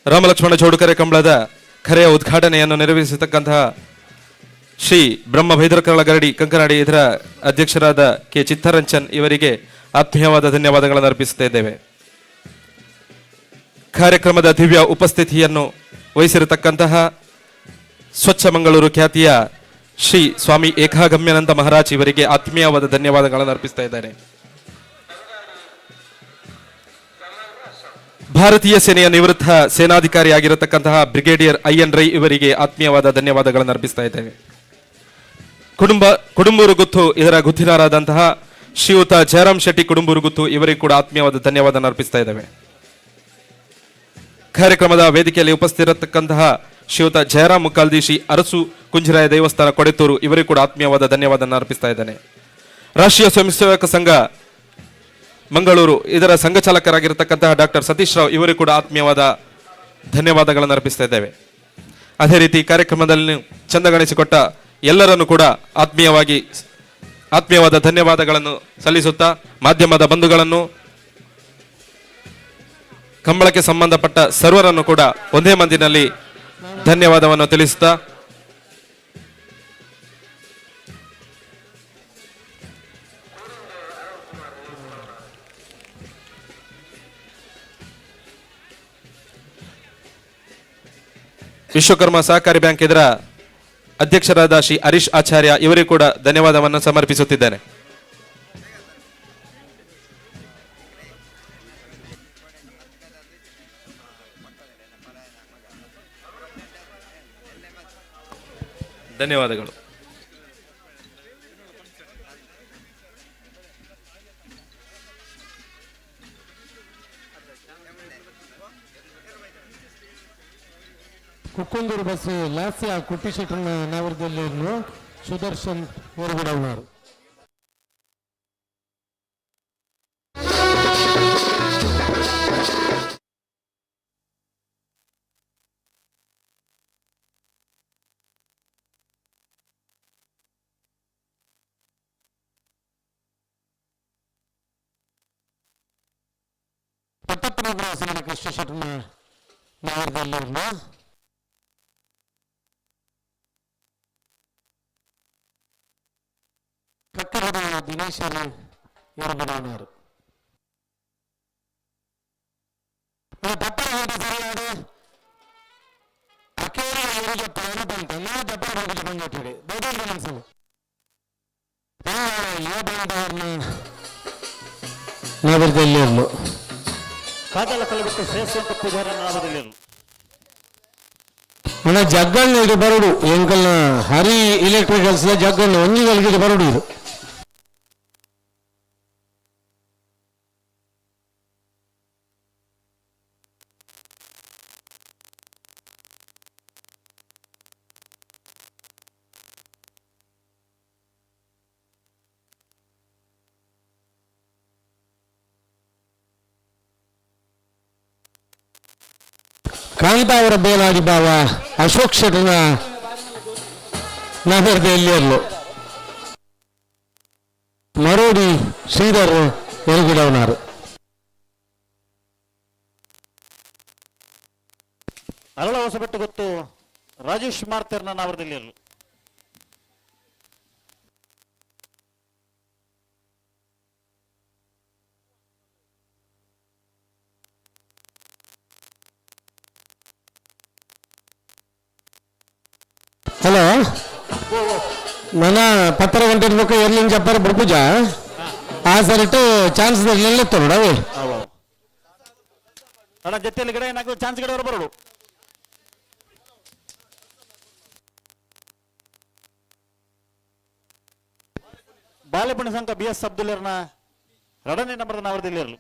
ರಾಮಲಕ್ಷ್ಮಣ ಜೋಡುಕರೆ ಕಂಬಳದ ಕರೆಯ ಉದ್ಘಾಟನೆಯನ್ನು ನೆರವೇರಿಸತಕ್ಕಂತಹ ಶ್ರೀ ಬ್ರಹ್ಮ ಭೈದ್ರಕರಳ ಗರಡಿ ಕಂಕನಾಡಿ ಇದರ ಅಧ್ಯಕ್ಷರಾದ ಕೆ ಚಿತ್ತರಂಜನ್ ಇವರಿಗೆ ಆತ್ಮೀಯವಾದ ಧನ್ಯವಾದಗಳನ್ನು ಅರ್ಪಿಸುತ್ತಾ ಇದ್ದೇವೆ. ಕಾರ್ಯಕ್ರಮದ ದಿವ್ಯ ಉಪಸ್ಥಿತಿಯನ್ನು ವಹಿಸಿರತಕ್ಕಂತಹ ಸ್ವಚ್ಛ ಮಂಗಳೂರು ಖ್ಯಾತಿಯ ಶ್ರೀ ಸ್ವಾಮಿ ಏಕಾಗಮ್ಯಾನಂದ ಮಹಾರಾಜ್ ಇವರಿಗೆ ಆತ್ಮೀಯವಾದ ಧನ್ಯವಾದಗಳನ್ನು ಅರ್ಪಿಸ್ತಾ ಇದ್ದಾರೆ. ಭಾರತೀಯ ಸೇನೆಯ ನಿವೃತ್ತ ಸೇನಾಧಿಕಾರಿಯಾಗಿರತಕ್ಕಂತಹ brigadier I N Rai ಇವರಿಗೆ ಆತ್ಮೀಯವಾದ ಧನ್ಯವಾದಗಳನ್ನು ಅರ್ಪಿಸ್ತಾ ಇದ್ದೇವೆ. ಕುಡುಂಬೂರು ಗುತ್ತು ಇದರ ಗುತ್ತಿದಾರರಾದಂತಹ ಶ್ರೀಯುತ ಜಯರಾಮ್ ಶೆಟ್ಟಿ ಕುಡುಂಬೂರು ಗುತ್ತು ಇವರಿಗೆ ಕೂಡ ಆತ್ಮೀಯವಾದ ಧನ್ಯವಾದ ಅರ್ಪಿಸ್ತಾ ಇದ್ದೇವೆ. ಕಾರ್ಯಕ್ರಮದ ವೇದಿಕೆಯಲ್ಲಿ ಉಪಸ್ಥಿತಿರತಕ್ಕಂತಹ ಶ್ರೀಯುತ ಜಯರಾಮ್ ಮುಕ್ಕಾಲ್ದಿ ಶ್ರೀ ಅರಸು ಕುಂಜರಾಯ ದೇವಸ್ಥಾನ ಕೊಡೆತೂರು ಇವರಿಗೂ ಕೂಡ ಆತ್ಮೀಯವಾದ ಧನ್ಯವಾದ ಅರ್ಪಿಸ್ತಾ ಇದ್ದೇನೆ. ರಾಷ್ಟ್ರೀಯ ಸ್ವಯಂ ಸೇವಕ ಸಂಘ ಮಂಗಳೂರು ಇದರ ಸಂಘ ಚಾಲಕರಾಗಿರತಕ್ಕಂತಹ ಡಾಕ್ಟರ್ ಸತೀಶ್ ರಾವ್ ಇವರಿಗೂ ಕೂಡ ಆತ್ಮೀಯವಾದ ಧನ್ಯವಾದಗಳನ್ನು ಅರ್ಪಿಸ್ತಾ ಇದ್ದೇವೆ. ಅದೇ ರೀತಿ ಕಾರ್ಯಕ್ರಮದಲ್ಲಿ ಚಂದಗಣಿಸಿಕೊಟ್ಟ ಎಲ್ಲರನ್ನು ಕೂಡ ಆತ್ಮೀಯವಾದ ಧನ್ಯವಾದಗಳನ್ನು ಸಲ್ಲಿಸುತ್ತಾ ಮಾಧ್ಯಮದ ಬಂಧುಗಳನ್ನು ಕಂಬಳಕ್ಕೆ ಸಂಬಂಧಪಟ್ಟ ಸರ್ವರನ್ನು ಕೂಡ ಒಂದೇ ಮಂದಿನಲ್ಲಿ ಧನ್ಯವಾದವನ್ನು ತಿಳಿಸುತ್ತಾ, ವಿಶ್ವಕರ್ಮ ಸಹಕಾರಿ ಬ್ಯಾಂಕ್ ಇದರ ಅಧ್ಯಕ್ಷರಾದ ಶ್ರೀ ಹರೀಶ್ ಆಚಾರ್ಯ ಇವರಿಗೂ ಕೂಡ ಧನ್ಯವಾದವನ್ನು ಸಮರ್ಪಿಸುತ್ತಿದ್ದೇನೆ. ಧನ್ಯವಾದಗಳು. ಕುಕ್ಕುಂದೂರು ಬಸ್ ಲಾಸ್ಯ ಕುಟ್ಟಿಶೆಟ್ಟನ ನಾವರದಲ್ಲಿ ಸುದರ್ಶನ್ ಹೊರಗಡವನಾರು. ಪಟ್ಟಪ್ಪನಗರ ಕೃಷ್ಣ ಶೆಟ್ಟನ ನಾವರದಲ್ಲಿರಲು ಕಕ್ಕರದ ದಿನೇಶರು ಎರಡನವರು. ದಪ್ಪರ ಸರಿಯಾದ ಅಕೇರಿ ಅವರಿಗೆ ಪ್ರಾಣ ಬಂತ ನಾವು ದಪ್ಪರ ಹೋಗಿ ಬಂದಿಟ್ಟಿರಿ ದೊಡ್ಡ ಮನಸ್ಸು ನಾವರದಲ್ಲಿರಲು ಕಾಜಲ ಕಲಬಿಟ್ಟು ಶ್ರೇಷ್ಠ ಪೂಜಾರ ನಾವರದಲ್ಲಿರಲು. ಅಣ್ಣ ಜಗ್ಗಣ್ಣ ಇದು ಬರಡು ಎಂಕಲ್ನ ಹರಿ ಎಲೆಕ್ಟ್ರಿಕಲ್ಸ್ ಜಗ್ಗಣ್ಣ ಒಂಜಿ ಗಳಿಗೆ ಬರಡು ಇದು. ಕಾಂತಾವರ ಬೇಲಾಡಿ ಬಾವ ಅಶೋಕ್ ಶೆಟ್ಟನ ನಗರದಲ್ಲಿರಲು ಮರೋಡಿ ಶ್ರೀಧರ್ ಎರಗಿಡವನಾರು. ಅರಳ ಹೊಸಬೆಟ್ಟು ಗೊತ್ತು ರಾಜೇಶ್ ಮಾರ್ತೇರ್ನ ನಾವರದಲ್ಲಿರಲು. ಹಲೋ, ನನ್ನ ಪತ್ತರ ಗಂಟೆ ಬೊಕ್ಕ ಎರ್ಲಿಂಗ್ ಜಪ್ಪರ ಬುಡ್ಪುಜ ಆ ಸರಿಟು ಚಾನ್ಸ್ ನೆಲ್ಲೆತ್ತೋಡು ಅವೇ. ಅಣ್ಣ ಜೊತೆಯಲ್ಲಿ ಗಿಡ ಏನಾಗ್ತದೆ ಚಾನ್ಸ್ ಗಿಡ ಬರೋಡು. ಬಾಲೆಪಣಿ ಸಂಘ ಬಿ ಎಸ್ ಅಬ್ದುಲ್ಲರ್ನ ಎರಡನೇ ನಂಬರ್ದ ನಾವರದಲ್ಲಿರಲು.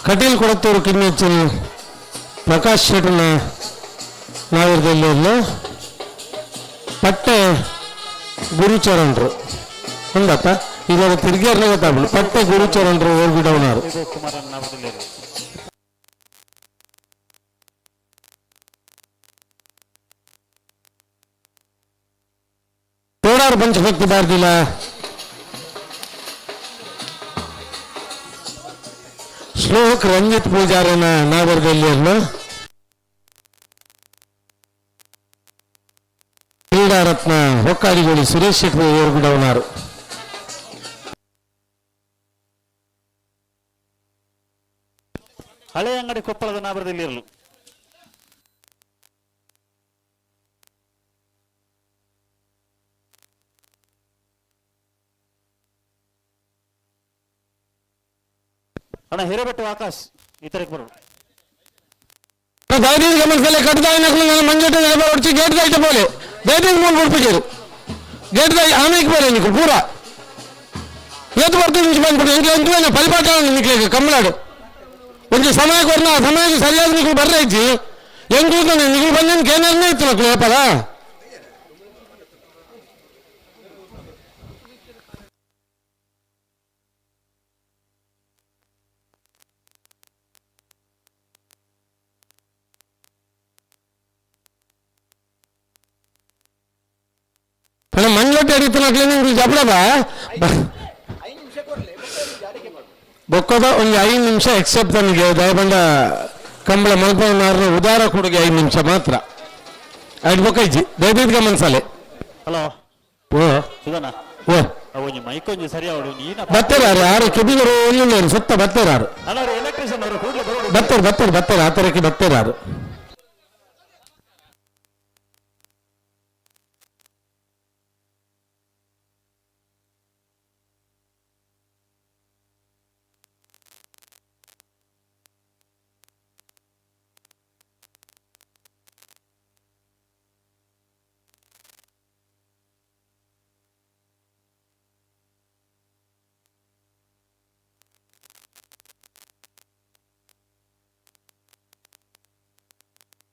ಕಟೀಲ್ ಕೊಡತ್ತೂರು ಕಿನ್ನೆಚ್ಚಿನ ಪ್ರಕಾಶ್ ಶೆಟ್ಟನ ನಾವರದಲ್ಲಿರಲು ಪಟ್ಟೆ ಗುರುಚರಣರು ಹಂಗತ್ತ ಇದರ ತಿರ್ಗೇರ್ನ ಗೊತ್ತಾಗ್ಬಿಡು ಪಟ್ಟೆ ಗುರುಚರಣರು ಓರ್ಗಿಡವನಾರು. ಕುಮಾರನ್ ನಾವರದಲ್ಲಿರಲು. ತೋಡಾರು ಪಂಚಭಕ್ತಿ ಬಾರ್ದಿಲ್ಲ ಶ್ಲೋಕ್ ರಂಜಿತ್ ಪೂಜಾರನ ನಾವರದಲ್ಲಿರಲು ಕ್ರೀಡಾರತ್ನ ಹೊಕ್ಕಾಡಿಗೋಳಿ ಸುರೇಶ್ ಶೆಟ್ಟಿ ಏರ್ಗುಡವನಾರು. ಹಳೆ ಅಂಗಡಿ ಕೊಪ್ಪಳದ ನಾವರದಲ್ಲಿರಲು. ಅಣ್ಣ ಹಿರೇಬೆಟ್ಟು ಆಕಾಶ್ ಇತರಕ್ಕೆ ಬರೋಡು. ದಯದೀದ್ ಗಮನಿಸಲೆ ಕಟ್ಟದಾಯಿನ ಮಂಜಟ ಹೊಡ್ಚಿ ಗೇಟ್ ದಾಯ್ಟ ಬೋಲೆ ದಯದೀದ್ ಮೂಲ ಬಿಡ್ಪಿಜರು ಗೇಟ್ ದಾಯಿ ಆಮೇಲೆ ಬೋಲೆ నీకు ಪೂರ ಏತು ಬರ್ತದೆ నుంచి ಬಂದ್ಬಿಟ್ಟು ಎಂಕೆ ಎಂಟು ಪರಿಪಾಠ ನಿಕ್ಲೆ ಕಮ್ಮಲಾಡು. ಒಂಜಿ ಸಮಯ ಕೊರ್ನ ಸಮಯ ಸರಿಯಾದ ನಿಕುಲು ಬರ್ರೆ ಇಜ್ಜಿ ಎಂಕುಲು ನಿಕುಲು ಬಂದ ಕೇನರ್ನೇ ಇತ್ತು ನಕುಲು ಏಪಲ. ಮಣ್ಣೊಟ್ಟೆ ಅಡಿತು ನಕ್ಲೆ ನಿಂಗೆ ಜಬಡಬ ಬೊಕ್ಕದ ಒಂದು 5 ನಿಮಿಷ ಎಕ್ಸೆಪ್ಟ್ ನನಗೆ ದಯಬಂಡ ಕಂಬಳ ಮಲ್ಪನಾರನ ಉದಾರ ಕೊಡುಗೆ 5 ನಿಮಿಷ ಮಾತ್ರ ಐದು ಬೊಕ್ಕ ಇಜ್ಜಿ ದಯದೀರ್ಘ ಮನ್ಸಾಲೆ. ಹಲೋ ಓ ಸುಧನ ಓ ಒಂಜಿ ಮೈಕ್ ಒಂಜಿ ಸರಿ ಅವಡು ನೀನ ಬತ್ತೇರಾರು ಯಾರು ಕೆಬಿಗರು ಒಳ್ಳೆ ಸುತ್ತ ಬತ್ತೇರಾರು ಅಲ್ಲ ಎಲೆಕ್ಟ್ರಿಷಿಯನ್ ಅವರು ಕೂಡಲೇ ಬರೋಡು ಬತ್ತೇರು ಬತ್ತೇರು ಬತ್ತೇರು ಆ ತರಕ್ಕೆ ಬತ್ತೇರಾರು.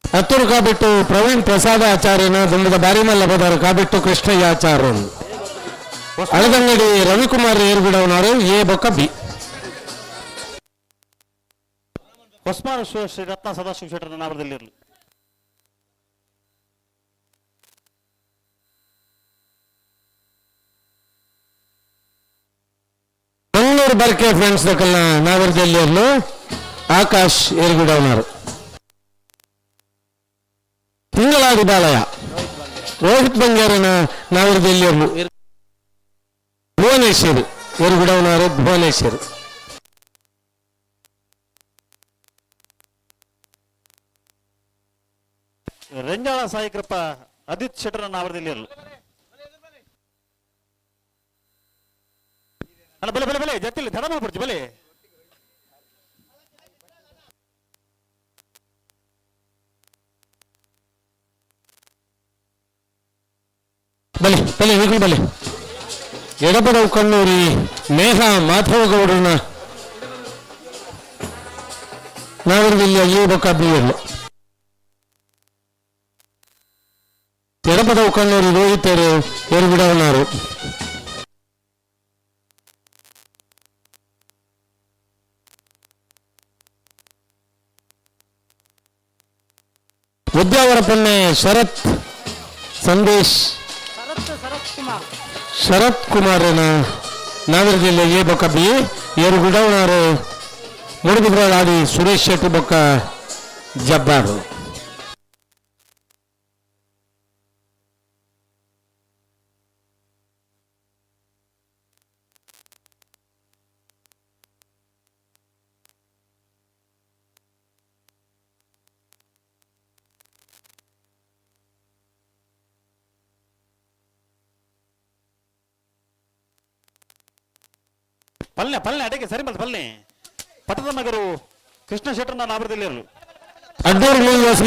ಹತ್ತೂರು ಕಾಬಿಟ್ಟು ಪ್ರವೀಣ್ ಪ್ರಸಾದ ಆಚಾರ್ಯನ ದುಂಬದ ಬಾರಿಮಲ್ಲ ಬದಾರು ಕಾಬಿಟ್ಟು ಕೃಷ್ಣಯ್ಯ ಆಚಾರ್ಯನು ಅಳದಂಗಡಿ ರವಿಕುಮಾರ್ ಏರ್ಬಿಡವನವರು ಎ ಬೊಕ್ಕ ಬಿ. ಹೊಸ್ಮಾನ ಶ್ರೀ ರತ್ನ ಸದಾಶಿವ ಶೆಟ್ಟರ ನಾಮದಲ್ಲಿರಲಿ. ಮಂಗಳೂರು ಬರ್ಕೆ ಫ್ರೆಂಡ್ಸ್ ದಕ್ಕಲ್ನ ನಾಗರದಲ್ಲಿಯಲ್ಲೂ ಆಕಾಶ್ ಏರ್ಗುಡವನವರು ತಿಂಗಳಾಡಿ ಬಾಲಯ ರೋಹಿತ್ ಬಂಗಾರನ ನಾಗರದಲ್ಲಿಯಲ್ಲೂ ಭುವನೇಶ್ವರಿ ಏರ್ಗುಡವನವರು ಭುವನೇಶ್ವರಿ. ರೆಂಜಾಳ ಸಾಯಿ ಕೃಪಾ ಅದಿತ್ ಶೆಟ್ಟರ ನಾಮದಲ್ಲಿರಲಿ. ಅಲ್ಲ ಬಲೆ ಬಲೆ ಬಲೆ ಜತ್ತಿಲ್ಲ ತಡ ಮಾಡ್ಬಿಡ್ತಿ ಬಲೆ. ಬಲೆ ಬಲೆ ನಿಖಿಲ್ ಬಲೆ. ಎಡಬಡವು ಕಣ್ಣೂರಿ ಮೇಘ ಮಾಧವಗೌಡರನ ನಾಗರದಲ್ಲಿ ಎ ಬೊಕ್ಕ ಬಿ ಎಲ್ಲ. ಎಡಬಡವು ಕಣ್ಣೂರಿ ರೋಹಿತರು ಏರ್ಬಿಡವನಾರು. ಉದ್ಯಾವರ ಪೊನ್ನೆ ಶರತ್ ಸಂದೇಶ್ ಶರತ್ ಕುಮಾರನ ನಾಗರಜಿಲ್ಲೆ ಎ ಬೊಕ್ಕ ಬಿ ಏರು ಗುಡವನಾರು ಮೂಡುಬಿದ್ರಾಡಿ ಸುರೇಶ್ ಶೆಟ್ಟಿ ಬೊಕ್ಕ ಜಬ್ಬಾರು. ಪಲ್ನೆ ಪಲ್ನೆ ಅಡಿಗೆ ಸರಿ ಮಲ್ತ ಪಲ್ನೆ ಪಟ್ಟದ ಮಗರು ಕೃಷ್ಣ ಶೆಟ್ಟರ್ನ ನಾಮದಲ್ಲಿರಲು. ಅಡ್ಡೂರು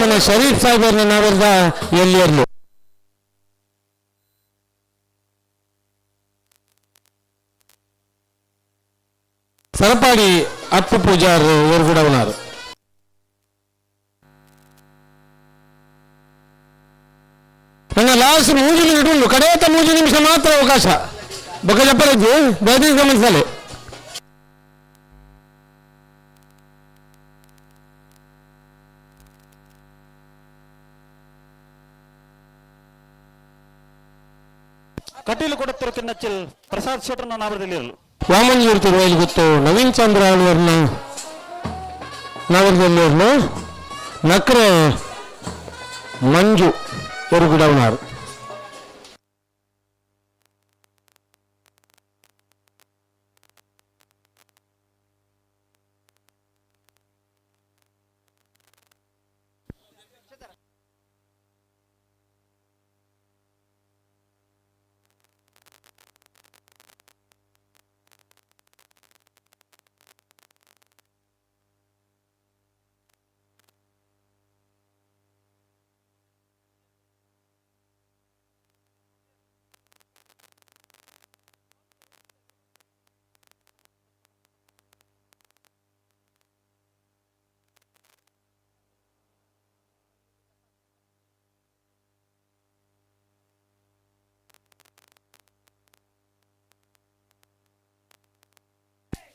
ಮನೆ ಶರೀಫ್ ಸಾಹೇಬರ್ನ ನಾವರ್ದ ಎಲ್ಲಿಯರ್ಲು. ಸರಪಾಡಿ ಅಪ್ಪು ಪೂಜಾರ್ ಏರ್ಗುಡವನಾರು. ನನ್ನ ಲಾಸ್ಟ್ 3 ಮಿನಿಟ್ ಉಂಟು, ಕಡೆಯತ್ತ 3 ನಿಮಿಷ ಮಾತ್ರ ಅವಕಾಶ. ಬೊಕ್ಕ ಜಪ್ಪರಜ್ಜಿ ದಯದೀ ಗಮನಿಸಲಿ. ಕಟೀಲು ಕೊಡುತ್ತಿರುವ ಕಿನ್ನಚ್ಚಿಲ್ ಪ್ರಸಾದ್ ಶೆಟ್ಟರ್ನ ನಾಮದಲ್ಲಿರಲು. ವಾಮಂಜೂರು ತಿರುವೈಲ್ ಗೊತ್ತು ನವೀನ್ ಚಂದ್ರ ಅವರನ್ನ ನಾವರ್ದಲ್ಲಿಯರ್ಲು ನಕ್ರೆ ಮಂಜು ಎರುಗುಡವನಾರು.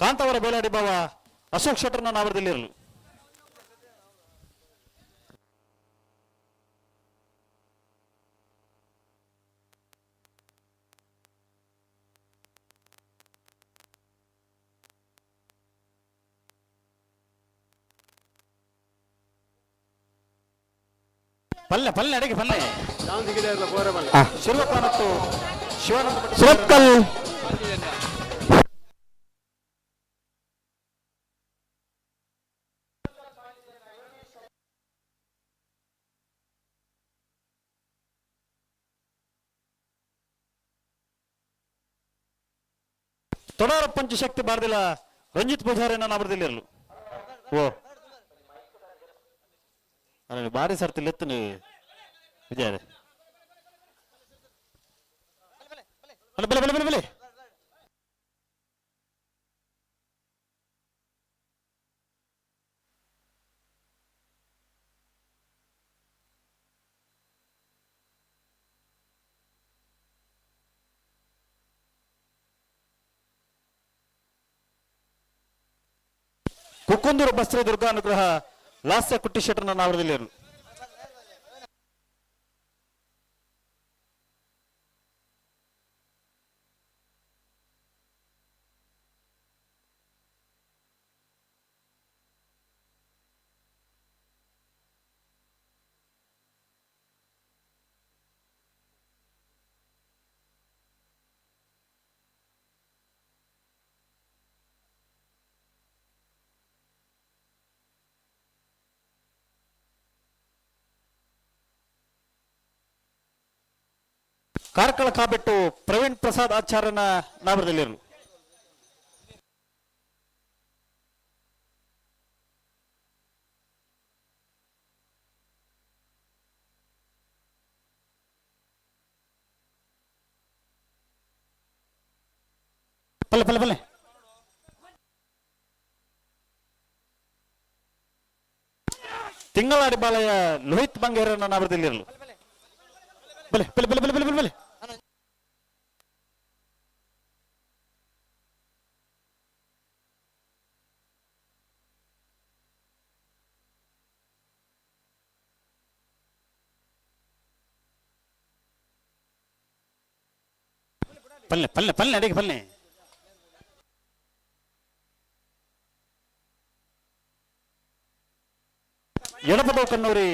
ಕಾಂತಾವರ ಬೇಲಾಡಿ ಬಾವ ಅಶೋಕ್ ಶೆಟ್ಟರ್ನ ನಾವರದಲ್ಲಿರಲು. ಪಲ್ಲೆ ಪಲ್ಲೆ ಅಡಿಗೆ ಪಲ್ಲೆ. ಶಿರ್ವ ಕಾನತ್ತು ಶಿವಾನಂದ ಭಟ್. ಸುರತ್ಕಲ್ ತೊಡಾರ ಪಂಚಶಕ್ತಿ ಬಾರದಿಲ್ಲ ರಂಜಿತ್ ಪೂಜಾರಿನ ನಾವರದಲ್ಲಿರಲು. ಓ ಅಲ್ಲ ಬಾರಿ ಸರ್ತಿ ಲೆತ್ತನು ವಿಜಯ. ಅಲ್ಲ ಬಲೆ ಬಲೆ ಬಲೆ ಬಲೆ. ಕುಕ್ಕುಂದೂರು ಬಸ್ರಿ ದುರ್ಗಾನುಗ್ರಹ ಲಾಸ್ಯ ಕುಟ್ಟಿ ಶೆಟ್ಟರ್ನ ನಾವರದಲ್ಲಿರಲು. ಕಾರ್ಕಳ ಕಾಬೆಟ್ಟು ಪ್ರವೀಣ್ ಪ್ರಸಾದ್ ಆಚಾರ್ಯನ ನಾವರದಲ್ಲಿರಲು. ಪಲ್ಲೆ ಪಲ್ಲೆ ಪಲ್ಲೆ. ತಿಂಗಳಾಡಿ ಬಾಲಯ್ಯ ಲೋಹಿತ್ ಬಂಗೇರನ ನಾವರದಲ್ಲಿರಲು. ಬಲೆ ಬಲೆ ಬಲೆ ಬಲೆ ಬಲೆ ಬಲೆ ಬಲೆ. ಪಲ್ಲೆ ಪಲ್ಲೆ ಪಲ್ಲೆ ಅಡಿಗೆ ಪಲ್ಲೆ. ಎಡಪದವು ಕಣ್ಣೂರಿ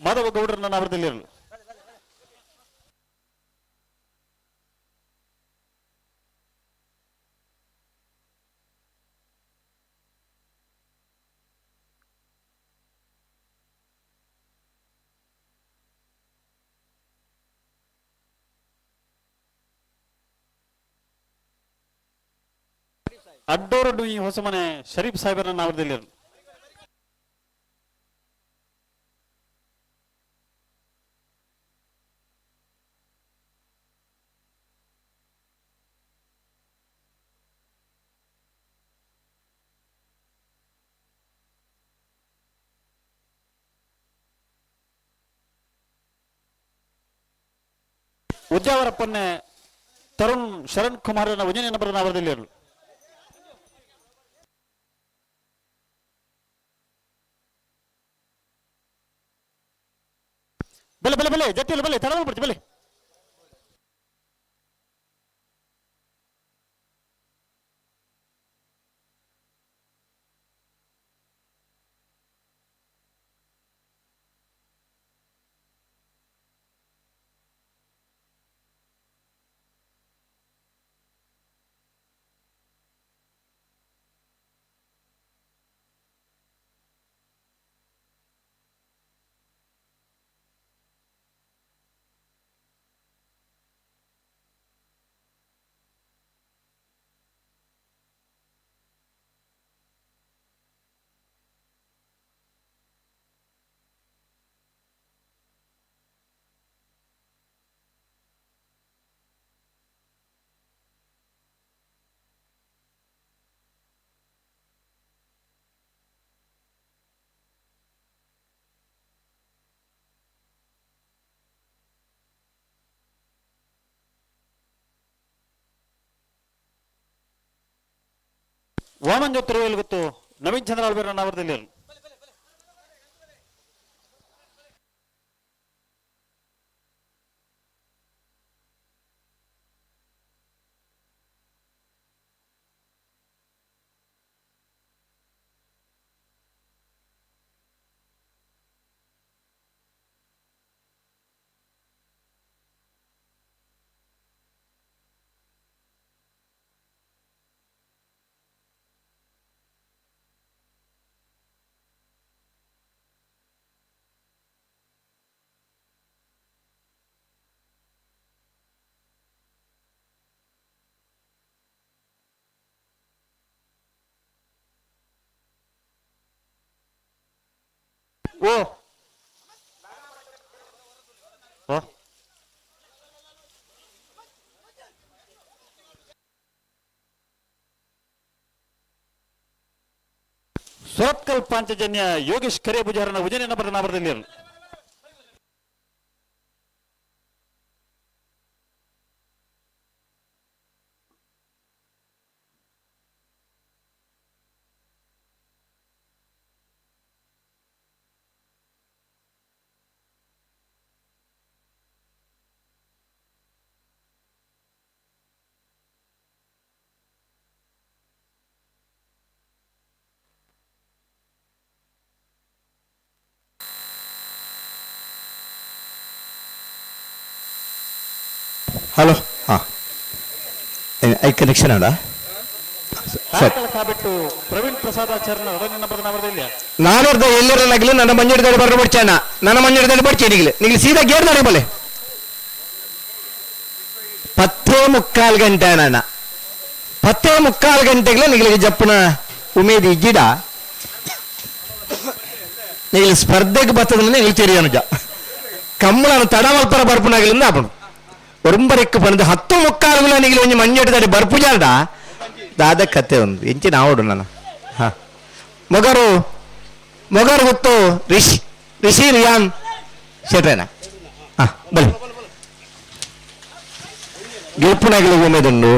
ಮಾಧವ ಗೌಡರನ್ನ ನಾವರದಲ್ಲಿರಲು. ಅಡ್ಡೋರು ಡುಯಿ ಹೊಸಮನೆ ಶರೀಫ್ ಸಾಹೇಬರನ್ನ ನಾವರದಲ್ಲಿರಲು. ಉದ್ಯಾವರಪ್ಪನ್ನೇ ತರುಣ್ ಶರಣ್ ಕುಮಾರನ ಒಂಜನೇ ನಂಬರ್ ನಾವರದಲ್ಲಿರಲು. ಬಲೆ ಬಲೆ ಬಲೆ ಜಟ್ಟಿಲ್ಲ ಬಲೆ ತಡ ಬಿಡ್ತಿ ಬಲೆ. Vaman ಜೊತೆ ಗೊತ್ತು ನವೀನ್ ಚಂದ್ರ ಆಳ್ಬೇರ ನಾವರದಲ್ಲಿ. ಓ ಓ ಸುರತ್ಕಲ್ ಪಾಂಚಜನ್ಯ ಯೋಗೇಶ್ ಕರೆ ಪೂಜಾರನ ಉಜನೆ ನಂಬರ್ ನಾಮದಲ್ಲಿ. ಹಲೋ, ಹಾಂ, I connection ಅಣ್ಣ ಸರಿ. ಬಿಟ್ಟು ಪ್ರವೀಣ್ ಪ್ರಸಾದ್ ಆಚಾರ್ಯನ ಎರಡನೇ ನಂಬರ್ ನಾಮದಲ್ಲಿ. ನಾನರ್ಧ ಎಲ್ಲರನ್ನಾಗಲಿ ನನ್ನ ಮಂಜುಡದಲ್ಲಿ ಬರೋ ಬಡ್ಚಣ್ಣ, ನನ್ನ ಮಂಜುಡದಲ್ಲಿ ಬಡ್ಚೆ ನಿಗ್ಲಿ ನಿಗ್ಲಿ ಸೀದಾ ಗೇರ್ ನಡೆ ಬಲೆ 10:45 ಗಂಟೆ ಅಣ್ಣ, 10:45 ಗಂಟೆಗೆ ನಿಗ್ಲಿಗೆ ಜಪ್ಪನ ಉಮೇದಿ ಗಿಡ ನಿಗ್ಲಿ ಸ್ಪರ್ಧೆಗೆ ಬರ್ತದ ನಿಗ್ಲಿ ತೆರಿಯನುಜ ಕಮ್ಮಳನ ತಡಮಲ್ಪರ ಬರ್ಪುನಾಗಲಿಂದ ಆಪಣು ಒರಂಬರೆಕ್ಕು ಬಂದು 10:45 ನಿಗ್ಲಿ ಒಂಜಿ ಮಂಜುಡದಲ್ಲಿ ಬರ್ಪುಜಾರ್ಡ ದಾದ ಕತೆ ಒಂದು ಎಂಚಿನ ಆವಡು ನನ್ನ. ಹಾ, ಮೊಗರು ಮೊಗರು ಗೊತ್ತು ರಿಷಿ ರಿಷಿ ರಿಯಾನ್ ಶೆಟ್ರೇನ. ಹಾ, ಬಲಿ ಗೆಲ್ಪುನಾಗಲಿ ಉಮೇದುಂಡು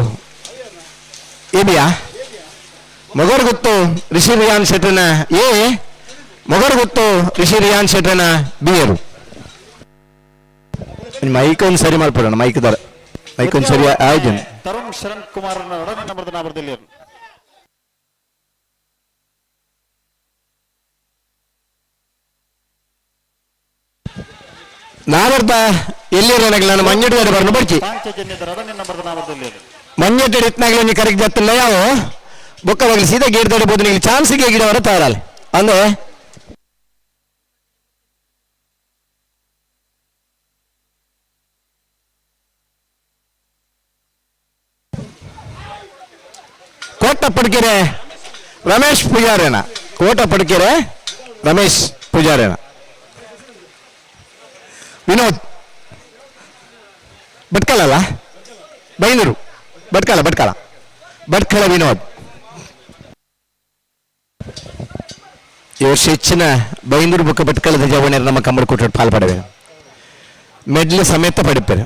ಏಬಿಯಾ ಮೊಗರು ಗೊತ್ತು ರಿಷಿ ರಿಯಾನ್ ಶೆಟ್ರನ ಎ, ಮೊಗರು ಗೊತ್ತು ರಿಷಿ ರಿಯಾನ್ ಶೆಟ್ರನ ಬಿಯರು. ಮೈಕ್ ಒಂದು ಸರಿ ಮಾಡ್ಬಿಡೋಣ, ಮೈಕ್ ದರ ಮೈಕ್ ಒಂದು ಸರಿ ಆಯ್ತು. ತರುಣ್ ಶರಣ್ ಕುಮಾರ್ ಎರಡನೇ ನಂಬರ್ ನಾಮದಲ್ಲಿ. ನಾನರ್ಧ ಎಲ್ಲಿರೋನಾಗಲಿ ನಾನು ಮಂಜುಡಿದಾರೆ ಬರ್ನು ಬರ್ಚಿ ಪಾಂಚಜನ್ಯದ ಎರಡನೇ ನಂಬರ್ ನಾಮದಲ್ಲಿ. ಮಂಜುಡಿ ಇತ್ನಾಗಲಿ ಒಂಜಿ ಕರೆಕ್ಟ್ ಜತ್ತಲ್ಲ ಯಾವ ಬೊಕ್ಕವಾಗಲಿ ಸೀದಾ ಗೇಟ್ ದಡಬಹುದು ನೀವು ಚಾನ್ಸ್ಗೆ ಗಿಡವರ ತಯಾರಲ್ಲ ಅಂದ್ರೆ ಕೋಟ ಪಡ್ಕೆರೆ ರಮೇಶ್ ಪೂಜಾರೇನ, ಕೋಟ ಪಡ್ಕೆರೆ ರಮೇಶ್ ಪೂಜಾರೇನ. ವಿನೋದ್ ಭಟ್ಕಳ ಅಲ್ಲ, ಬೈಂದೂರು, ಭಟ್ಕಳ ಭಟ್ಕಳ ಭಟ್ಕಳ ವಿನೋದ್. ಈ ವರ್ಷ ಹೆಚ್ಚಿನ ಬೈಂದೂರು ಬೊಕ್ಕ ಭಟ್ಕಳದ ಜವಣಿಯರು ನಮ್ಮ ಕಂಬಳಕೂಟ ಪಾಲ್ ಪಡೆವೆ ಮೆಡ್ಲ್ ಸಮೇತ ಪಡಿಪೇರು.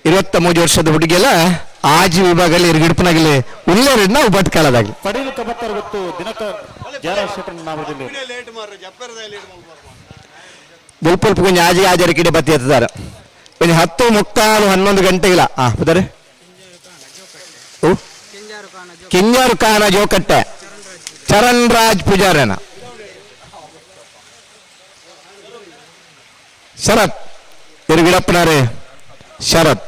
23 ವರ್ಷದ ಹುಡುಗಿಯೆಲ್ಲ ಆಜಿ ವಿಭಾಗದಲ್ಲಿ ಇರ್ಗಿಡ್ಪನಾಗಲಿ ಉಳ್ಳೇರು ನಾವು ಭಟ್ಕಳದಾಗಲಿ. ಪಡೀಲು ಕಬತ್ತರ್ ಗೊತ್ತು ದಿನಕರ್ ಜಯರಾಜ್ ಶೆಟ್ಟರ್ ನಾಮದಲ್ಲಿ. ಬೊಲ್ಪೊಲ್ಪ ಕೊಂಚ ಆಜಿ ಆಜರ ಕಿಡೆ ಬತ್ತಿ ಎತ್ತಾರೆ ಒಂಜಿ 10:45 11 ಗಂಟೆಗಿಲ್ಲ. ಆ ಪುದರೆ ಓ ಕಿಂಜಾರು ಕಾನ ಜೋಕಟ್ಟೆ ಚರಣ್ ರಾಜ್ ಪೂಜಾರನ ಶರತ್ ಇರುಗಿಡಪ್ಪನಾರೆ ಶರತ್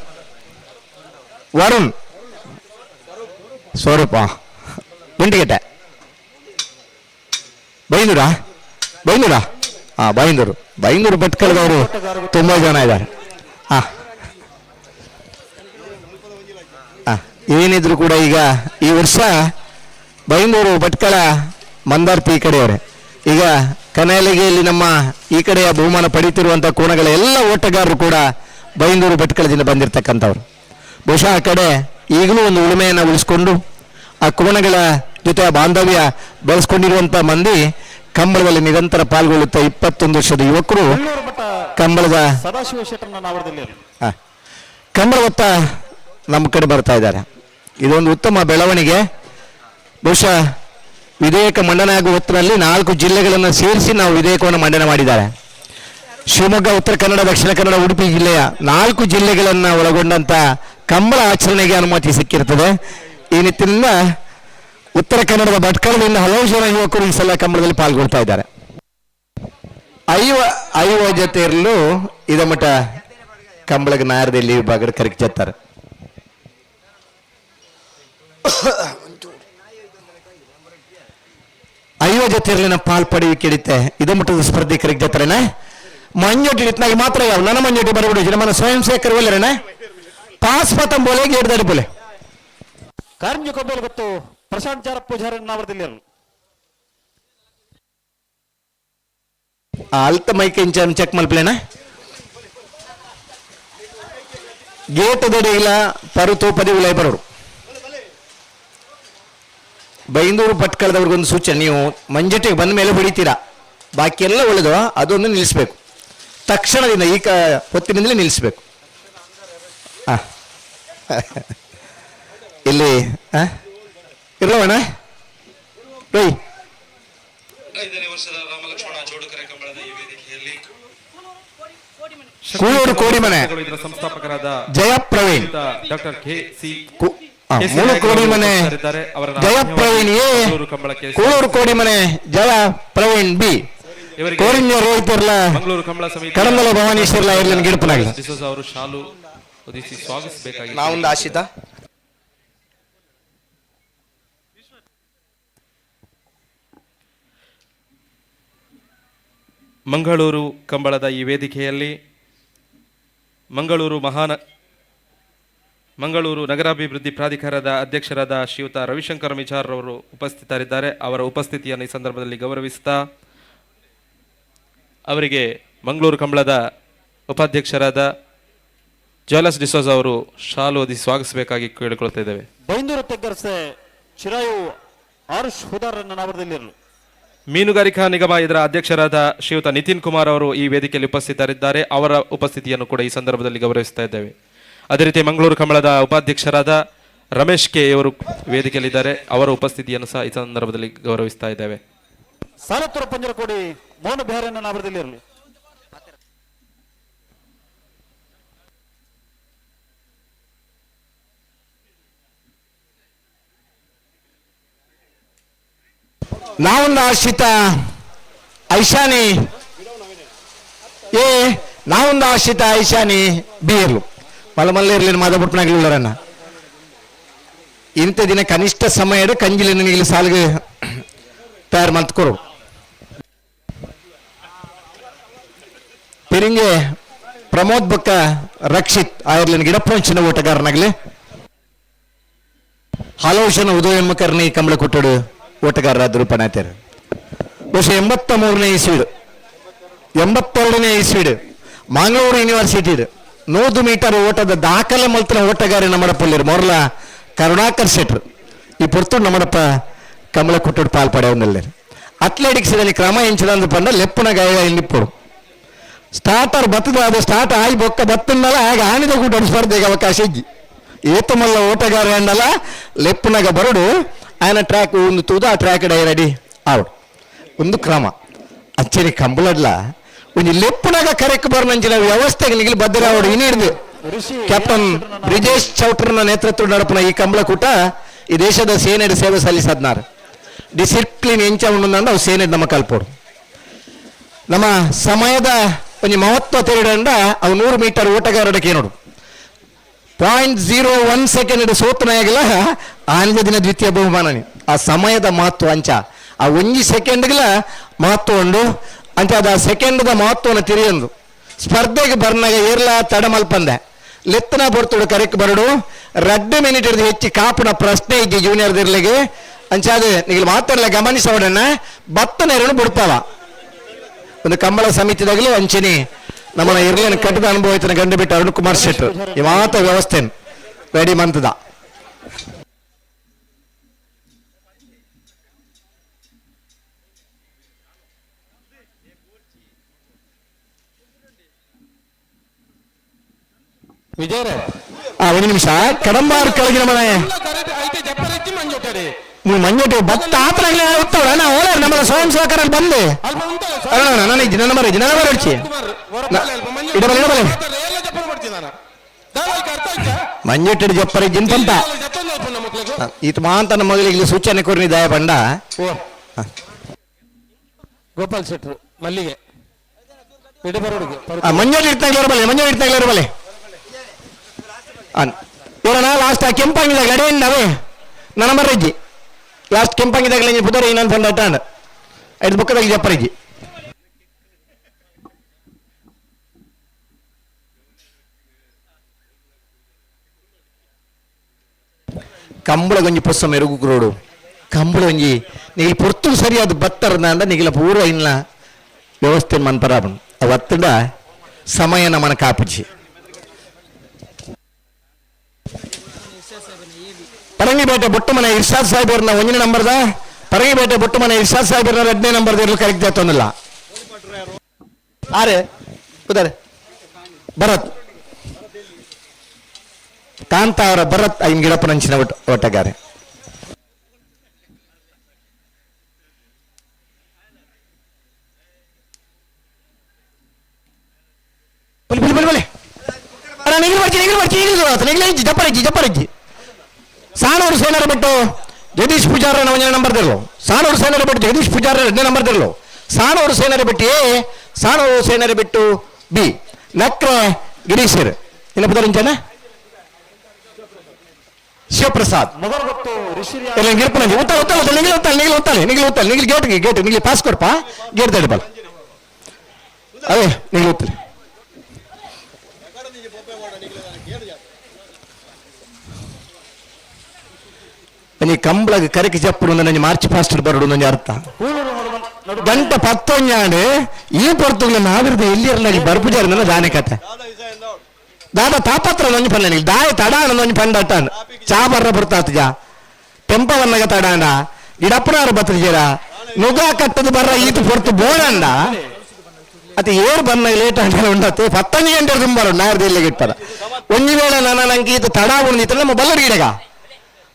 ವರುಣ್ ಸ್ವರೂಪ ಗುಂಡಿಗೆಟ್ಟೆ ಬೈಂದೂರಾ ಬೈಂದೂರಾ ಹಾ ಬೈಂದೂರು ಬೈಂದೂರು ಭಟ್ಕಳದವರು ತುಂಬಾ ಜನ ಇದ್ದಾರೆ. ಹಾ ಏನಿದ್ರು ಕೂಡ ಈಗ ಈ ವರ್ಷ ಬೈಂದೂರು ಭಟ್ಕಳ ಮಂದಾರ್ತಿ ಈ ಕಡೆಯವರೇ. ಈಗ ಕನಾಲಿಗೆಯಲ್ಲಿ ನಮ್ಮ ಈ ಕಡೆಯ ಬಹುಮಾನ ಪಡೀತಿರುವಂಥ ಕೋಣಗಳ ಎಲ್ಲ ಓಟಗಾರರು ಕೂಡ ಬೈಂದೂರು ಭಟ್ಕಳದಿಂದ ಬಂದಿರತಕ್ಕಂಥವ್ರು. ಬಹುಶಃ ಆ ಕಡೆ ಈಗಲೂ ಒಂದು ಉಳುಮೆಯನ್ನು ಉಳಿಸ್ಕೊಂಡು ಆ ಕೋಣಗಳ ಜೊತೆ ಆ ಬಾಂಧವ್ಯ ಬೆಳೆಸ್ಕೊಂಡಿರುವಂಥ ಮಂದಿ ಕಂಬಳದಲ್ಲಿ ನಿರಂತರ ಪಾಲ್ಗೊಳ್ಳುತ್ತಾ 21 ವರ್ಷದ ಯುವಕರು ಕಂಬಳದ ಸದಾಶಿವ ಶೆಟ್ಟರ್ನ ನಾವರದಲ್ಲಿ ಕಂಬಳವತ್ತ ನಮ್ಮ ಕಡೆ ಬರ್ತಾ ಇದ್ದಾರೆ. ಇದೊಂದು ಉತ್ತಮ ಬೆಳವಣಿಗೆ. ಬಹುಶಃ ವಿಧೇಯಕ ಮಂಡನೆ ಆಗುವ ಹೊತ್ತಿನಲ್ಲಿ 4 ಜಿಲ್ಲೆಗಳನ್ನು ಸೇರಿಸಿ ನಾವು ವಿಧೇಯಕವನ್ನು ಮಂಡನೆ ಮಾಡಿದ್ದಾರೆ. ಶಿವಮೊಗ್ಗ, ಉತ್ತರ ಕನ್ನಡ, ದಕ್ಷಿಣ ಕನ್ನಡ, ಉಡುಪಿ ಜಿಲ್ಲೆಯ 4 ಜಿಲ್ಲೆಗಳನ್ನು ಒಳಗೊಂಡಂಥ ಕಂಬಳ ಆಚರಣೆಗೆ ಅನುಮತಿ ಸಿಕ್ಕಿರ್ತದೆ. ಈ ನಿಟ್ಟಿನಿಂದ ಉತ್ತರ ಕನ್ನಡದ ಭಟ್ಕಳದಿಂದ ಹಲವು ಜನ ಯುವಕರು ಈ ಸಲ ಕಂಬಳದಲ್ಲಿ ಪಾಲ್ಗೊಳ್ತಾ ಇದ್ದಾರೆ. ಐವ ಜೊತೆ ಇರಲು ಇದಮಠ ಕಂಬಳಗ ನಾರದಲ್ಲಿ ವಿಭಾಗದ ಕರಗಿ ಜತ್ತಾರೆ. ಐವ ಜೊತೆ ಇರಲಿನ ಪಾಲ್ ಪಡೆಯುವಿಕೆ ಹಿಡಿತೆ ಇದಮಠದ ಸ್ಪರ್ಧೆ ಕರಗಿ ಜತ್ತರೇನೆ ಮಂಜೊಟ್ಟಿ ಹಿಡಿತನಾಗಿ ಮಾತ್ರ ಯಾವ ನನ್ನ ಮಂಜೊಟ್ಟಿ ಬರಬಿಡು ನಮ್ಮ ಸ್ವಯಂ ಸೇವಕರು ಒಲ್ಲೆರೇನೆ ಪಾಸ್ ಪತಂಬೋಲೆ ಗೇಡ್ದಾಡಿ ಬೋಲೆ. ಕಾರಂಜಿ ಕೊಬ್ಬಲು ಗೊತ್ತು ಪ್ರಶಾಂತ್ ಚಾರ ಪೂಜಾರಿ ನಾವರದಿಲ್ಲಿರಲು. ಅಲ್ತ ಮೈಕ್ ಇಂಚನ್ ಚೆಕ್ ಮಲ್ಪಲೇನ ಗೇಟ್ ದಡಿ ಇಲ್ಲ ಪರು ತೋಪದಿ ಉಲೈ ಬರೋರು. ಬೈಂದೂರು ಭಟ್ಕಳದವ್ರಿಗೊಂದು ಸೂಚನೆ, ನೀವು ಮಂಜಟ್ಟಿಗೆ ಬಂದ ಮೇಲೆ ಹೊಡಿತೀರಾ, ಬಾಕಿ ಎಲ್ಲ ಒಳ್ಳೆದು, ಅದೊಂದು ನಿಲ್ಲಿಸ್ಬೇಕು ತಕ್ಷಣದಿಂದ, ಈ ಹೊತ್ತಿನಿಂದಲೇ ನಿಲ್ಲಿಸ್ಬೇಕು. ಇಲ್ಲಿ ಇರ್ಲವಣ್ಣ ರೈ ಕೂಳೂರು ಕೋಡಿಮನೆ ಸಂಸ್ಥಾಪಕರಾದ Jaya Praveen doctor K C ಮೂರು ಕೋಡಿಮನೆ ಜಯ ಪ್ರವೀಣ್ ಎ, ಕೂಳೂರು ಕೋಡಿಮನೆ ಜಯ ಪ್ರವೀಣ್ ಬಿ, ಕೋರಿಂಜ ರೋಹಿತ್ ಇರ್ಲ, ಮಂಗಳೂರು ಕಂಬಳ ಸಮಿತಿ ಕಡಂಬಲ ಭವಾನೀಶ್ವರ್ಲ ಇರ್ಲಿನ ಗಿಡಪನಾಗಲಿ. ಡಿಸೋಜ ಅವರು ಶಾಲು ಒದಿಸಿ ಸ್ವಾಗತಿಸಬೇಕಾಗಿ ನಾವೊಂದು ಆಶಿತ ಮಂಗಳೂರು ಕಂಬಳದ ಈ ವೇದಿಕೆಯಲ್ಲಿ ಮಂಗಳೂರು ನಗರಾಭಿವೃದ್ಧಿ ಪ್ರಾಧಿಕಾರದ ಅಧ್ಯಕ್ಷರಾದ ಶ್ರೀಯುತ ರವಿಶಂಕರ್ ಮಿಚಾರ್ ಅವರು ಉಪಸ್ಥಿತರಿದ್ದಾರೆ. ಅವರ ಉಪಸ್ಥಿತಿಯನ್ನು ಈ ಸಂದರ್ಭದಲ್ಲಿ ಗೌರವಿಸುತ್ತಾ ಅವರಿಗೆ ಮಂಗಳೂರು ಕಂಬಳದ ಉಪಾಧ್ಯಕ್ಷರಾದ ಜ್ವಾಲಸ್ ಡಿಸೋಜ ಅವರು ಶಾಲು ಓದಿ ಸ್ವಾಗತಿಸಬೇಕಾಗಿ ಕೇಳಿಕೊಳ್ತಾ ಇದ್ದೇವೆ. ಬೈಂದೂರು ತೆಗ್ಗರ್ಸೆ ಚಿರಾಯು ಆರುಷ್ ಹುದಾರನ್ನ ನಾವರದಲ್ಲಿರಲು. ಮೀನುಗಾರಿಕಾ ನಿಗಮ ಇದರ ಅಧ್ಯಕ್ಷರಾದ ಶ್ರೀಯುತ ನಿತಿನ್ ಕುಮಾರ್ ಅವರು ಈ ವೇದಿಕೆಯಲ್ಲಿ ಉಪಸ್ಥಿತರಿದ್ದಾರೆ. ಅವರ ಉಪಸ್ಥಿತಿಯನ್ನು ಕೂಡ ಈ ಸಂದರ್ಭದಲ್ಲಿ ಗೌರವಿಸ್ತಾ ಇದ್ದೇವೆ. ಅದೇ ರೀತಿ ಮಂಗಳೂರು ಕಂಬಳದ ಉಪಾಧ್ಯಕ್ಷರಾದ ರಮೇಶ್ ಕೆ ಅವರು ವೇದಿಕೆಯಲ್ಲಿದ್ದಾರೆ. ಅವರ ಉಪಸ್ಥಿತಿಯನ್ನು ಸಹ ಈ ಸಂದರ್ಭದಲ್ಲಿ ಗೌರವಿಸ್ತಾ ಇದ್ದೇವೆ. ಸಾಲತ್ತೂರ ಪಂಜರಕೋಡಿ ಮೋಹನ ಬಿಹಾರನ್ನ ನಾವರದಲ್ಲಿರಲಿ. ನಾವೊಂದು ಆಶ್ರಿತ ಐಶಾನಿ ಎ, ನಾವೊಂದು ಆಶ್ರಿತ ಐಶಾನಿ ಬಿ ಇರ್ಲು ಮಲ್ಲ ಮಲ್ಲ ಇರ್ಲಿ ಮಾದಪುಟ್ಟನಾಗ್ಲಿಲ್ಲರನ್ನ ಇಂಥ ದಿನ ಕನಿಷ್ಠ ಸಮಯ ಕಂಜಿಲಿ ನಿನಗೆ ಸಾಲಿಗೆ ತಯಾರು ಮಲ್ತ್ಕೊರು. ಪೆರಿಂಗೆ ಪ್ರಮೋದ್ ಬೊಕ್ಕ ರಕ್ಷಿತ್ ಆಯರ್ಲಿನ ಗಿಡಪ್ರಂಚಿನ ಓಟಗಾರನಾಗಲಿ ಹಲವು ಜನ ಉದಯೋನ್ಮುಖರನ್ನ ಈ ಕಂಬಳ ಕೊಟ್ಟಡು ಓಟಗಾರರಾದರು ಪಣಾತಾರೆ. ಬಹುಶಃ 83ನೇ ಇಸ್ವಿಡು 82ನೇ ಇಸ್ವಿಡು ಮಂಗಳೂರು ಯೂನಿವರ್ಸಿಟಿ 100 ಮೀಟರ್ ಓಟದ ದಾಖಲೆ ಮಲ್ತಿನ ಓಟಗಾರ ನಮ್ಮಡಪ್ಪಲ್ಲಿರು ಮೊರಲ ಕರುಣಾಕರ್ ಶೆಟ್ರು ಈ ಪೊರ್ತು ನಮ್ಮಡಪ್ಪ ಕಮಲ ಕೊಟ್ಟುಡು ಪಾಲ್ ಪಡೆಯವನಲ್ಲಿ. ಅಥ್ಲೆಟಿಕ್ಸ್ ದಲ್ಲಿ ಕ್ರಮ ಎಂಚಿದಂದು ಪಂಡ ಲೆಪ್ಪುನ ಗಾಯ ನಿಪ್ಪುಡು ಸ್ಟಾರ್ಟರ್ ಬತ್ತದ ಅದು ಸ್ಟಾರ್ಟ್ ಆಯಿ ಬೊಕ್ಕ ಬತ್ತನ್ನಲ್ಲ ಆಗ ಆನಿದ ಕೂಟ ಸ್ಪರ್ಧೆಗೆ ಅವಕಾಶ ಇಜ್ಜಿ ಏತಮಲ್ಲ ಓಟಗಾರ ಅಂಡಲ ಲೆಪ್ಪುನಗ ಬರಡು ಆಯನ ಟ್ರ್ಯಾಕ್ ಒಂದು ತೂದು ಆ ಟ್ರ್ಯಾಕ್ ಡೈ ರೆಡಿ ಆವಡು ಒಂದು ಕ್ರಮ ಅಚ್ಚರಿ ಕಂಬಳಡ್ಲ ಒಂಜಿ ಲೆಪ್ಪುನಗ ಕರೆಕ್ ಬರನಂಚಿನ ವ್ಯವಸ್ಥೆಗೆ ನಿಗಿಲ್ ಬದ್ದರಾವಡು ಇನ್ನಿಡ್ದು ಕ್ಯಾಪ್ಟನ್ ಬ್ರಿಜೇಶ್ ಚೌಟ್ರನ ನೇತೃತ್ವ ನಡಪುನ ಈ ಕಂಬಳಕೂಟ ಈ ದೇಶದ ಸೇನೆಡ್ ಸೇವೆ ಸಲ್ಲಿಸದ್ನಾರ್ ಡಿಸಿಪ್ಲಿನ್ ಎಂಚ ಉಂಡು ಅವು ಸೇನೆಡ್ ನಮ್ಮ ಕಲ್ಪೋಡು ನಮ್ಮ ಸಮಯದ ಒಂಜಿ ಮಹತ್ವ ತೆರಡಂಡ ಅವು 100 ಮೀಟರ್ ಓಟಗಾರಡಕ್ಕೆ ನೋಡು 0.01 ಸೆಕೆಂಡ್ ಸೋತನಾಗಲ ಆನಂದ ದಿನ ದ್ವಿತೀಯ ಬಹುಮಾನನಿ ಆ ಸಮಯದ ಮಹತ್ವ ಅಂಚ ಆ ಒಂಜಿ ಸೆಕೆಂಡ್ಗಳ ಮಹತ್ವ ಉಂಡು ಅಂಚ ಅದು ಆ ಸೆಕೆಂಡ್ದ ಮಹತ್ವನ ತಿರಿಯೊಂದು ಸ್ಪರ್ಧೆಗೆ ಬರ್ನಾಗ ಏರ್ಲ ತಡ ಮಲ್ಪಂದೆ ಲೆತ್ತನ ಬರ್ತುಡು ಕರೆಕ್ ಬರಡು ರಡ್ಡು ಮಿನಿಟ್ ಹಿಡಿದು ಹೆಚ್ಚು ಕಾಪುನ ಪ್ರಶ್ನೆ ಇಜ್ಜಿ ಜೂನಿಯರ್ ದಿರ್ಲಿಗೆ ಅಂಚಾದ ನೀವು ಮಾತಾಡಲ ಗಮನಿಸೋಡನ್ನ ಬತ್ತನ ಎರಡು ಬಿಡ್ತಾವ ಒಂದು ಕಂಬಳ ಸಮಿತಿದಾಗಲೂ ಅಂಚೆನಿ ನಮ್ಮನ್ನ ಇರ್ಲೇನು ಕಟ್ಟದ ಅನುಭವ ಐತನ ಗಂಡು ಬಿಟ್ಟು ಅರುಣ್ ಕುಮಾರ್ ಶೆಟ್ಟರ್ ಈ ಮಾತ ವ್ಯವಸ್ಥೆ ರೆಡಿ ಮಂತದ. ವಿಜಯರೇ ಒಂದು ನಿಮಿಷ ಕಡಂಬಾರ್ ಕೆಳಗಿನ ಮನೆ ಮಂಜು ಭತ್ತ ಆತನಾಗ್ಲಿ ಉತ್ತವಳ ನಾ ಓಲಾರ ನಮ್ಮ ಸ್ವಯಂ ಸೇವಕರಲ್ಲಿ ಬಂದೆ. ಅಣ್ಣ ನನ್ನ ಇಜ್ಜಿ ನನ್ನ ಮರ ಇಜ್ಜಿ ನನ್ನ ಮರ ಇಡ್ಚಿ ಇಡಬಲೆ ಇಡಬಲೆ ಮಂಜುಟ್ಟಿಡು ಜಪ್ಪರ ಜಿಂತಂತ ಈತ ಮಾಂತ ನಮ್ಮ ಮಗಳಿಗೆ ಸೂಚನೆ ಕೊರ್ನಿ ದಯ ಬಂಡ. ಗೋಪಾಲ್ ಶೆಟ್ರು ಮಲ್ಲಿಗೆ ಮಂಜು ಇಡ್ತಾಗ್ಲೇ ಇರಬಲ್ಲೆ, ಮಂಜು ಇಡ್ತಾಗ್ಲೇ ಇರಬಲ್ಲೆ. ಇವರಣ ಲಾಸ್ಟ್ ಆ ಕೆಂಪಂಗಿದಾಗ ಅಡೇಂಡವೇ ನನ್ನ ಮರ್ರಜ್ಜಿ ಲಾಸ್ಟ್ ಕೆಂಪಂಗಿದಾಗಲೇ ಪುದರ್ ಇನ್ನೊಂದು ಫಂಡ್ ಅಟ್ಟಾಂಡ್ ಐದು ಬುಕ್ಕದಾಗ ಜಪ್ಪರಜ್ಜಿ. ಕಂಬಳ ಗೊಂಜಿ ಪೊಸ್ಸ ಮೆರುಗು ರೋಡು ಕಂಬಳ ಒಂಜಿ ನಿಗಿಲ್ ಪೊರ್ತು ಸರಿಯಾದ ಬತ್ತರ್ದ ನಿಗಿಲ ಪೂರ್ವ ಇನ್ನ ವ್ಯವಸ್ಥೆ ಮನ್ಪರಾಬನ್ ಅವತ್ತಡ ಸಮಯ ನಮನ ಕಾಪುಜಿ. ಪರಂಗಿಪೇಟೆ ಬೊಟ್ಟುಮನೆ ಇರ್ಷಾದ್ ಸಾಹೇಬರ್ನ ಒಂದನೇ ನಂಬರ್ದ, ಪರಂಗಿಪೇಟೆ ಬೊಟ್ಟುಮನೆ ಇರ್ಷಾದ್ ಸಾಹೇಬರ್ನ ಎರಡನೇ ನಂಬರ್ದ ಇರಲು ಕರೆಕ್ಟ್ ಆಯ್ತೊಂದಿಲ್ಲ. ಆರೆ ಉದಾರೆ ಭರತ್ ಕಾಂತ ಅವರ ಭರತ್ ಐನ್ ಗಿಡಪ್ಪನಂಚಿನ ಒಟ್ಟಗಾರೆ. ಬಲಿ ಬಲಿ ಬಲಿ ಬಲಿ ನಿಗಿಲು ಬರ್ಚಿ ನಿಗಿಲು ಬರ್ಚಿ ನಿಗಿಲು ನಿಗಿಲು ಇಜ್ಜಿ ಜಪ್ಪರಜ್ಜಿ ಜಪ್ಪರಜ್ಜಿ. ಸಾಣೂರು ಸೇನರ ಬಿಟ್ಟು ಜಗದೀಶ್ ಪೂಜಾರ ಒಂದನೇ ನಂಬರ್ ದಿರ್ಲು, ಸಾಣೂರು ಸೇನರ ಬಿಟ್ಟು ಜಗದೀಶ್ ಪೂಜಾರ ಎರಡನೇ ನಂಬರ್ ದಿರ್ಲು, ಸಾಣೂರು ಸೇನರ ಬಿಟ್ಟು ಎ, ಸಾಣೂರು ಸೇನರ ಬಿಟ್ಟು ಬಿ, ನಕ್ರೆ ಗಿರೀಶರ್ ಇನ್ನ ಪುದರಿಂಚನ ಶಿವಪ್ರಸಾದ್ ಎಲ್ಲ ಗಿರ್ಪನಂಜಿ ಉತ್ತ ಉತ್ತ ಉತ್ತ ನಿಗಿಲು ಉತ್ತಲೆ ನಿಗಿಲು ಉತ್ತಲೆ ನಿಗಿಲು ಉತ್ತಲೆ ನಿಗಿಲು ಗೇಟ್ ಗೇಟ್ ನಿಗಿಲು ಪಾಸ್ ಕೊಡ್ಪ ಗೇಟ್ ತಡಿಬಲ್ ಅದೇ ನಿಗಿಲು ಉತ್ತಲೆ. ನೀ ಕಂಬಳಗ ಕರಕಿ ಜಪ್ಪುಡು ನಂಜಿ ಮಾರ್ಚ್ ಫಾಸ್ಟ್ ಬರಡು ನಂಜಿ ಅರ್ಥ ಗಂಟೆ ಪತ್ತೊಂಜಾಂಡ್ ಈ ಪೊರ್ತುಗಳ ನಾವಿರದ ಎಲ್ಲಿ ಬರ್ಪುಜಾರ ನನ್ನ ದಾನೆ ಕತೆ ದಾದ ತಾಪತ್ರ ನೊಂಜಿ ಪನ್ನೆ ದಾಯ ತಡಾಣ ನೊಂಜಿ ಪಂಡಟ್ಟಾನ್ ಚಾ ಬರ್ರ ಬರ್ತಾತು ಜಾ ಟೆಂಪವನ್ನಗ ತಡಾಂಡ ಇಡಪ್ಪನಾರು ಬತ್ತಜರ ನುಗ ಕಟ್ಟದು ಬರ್ರ ಈತು ಪೊರ್ತು ಬೋಡಂಡ ಅದು ಏರು ಬನ್ನ ಲೇಟ್ ಅಂಡ ಉಂಡತ್ತೆ 10 ಗಂಟೆ ತುಂಬಾರು ನಾರ್ದ ಇಲ್ಲಿಗೆ ಇಟ್ಟಾರ ಒಂಜಿ ವೇಳೆ ನನ್ನ ನಂಗೆ ಈತ ತಡ ಉಂದಿತ್ತು ನಮ್ಮ ಬಲ್ಲಡಿ ಗಿಡಗ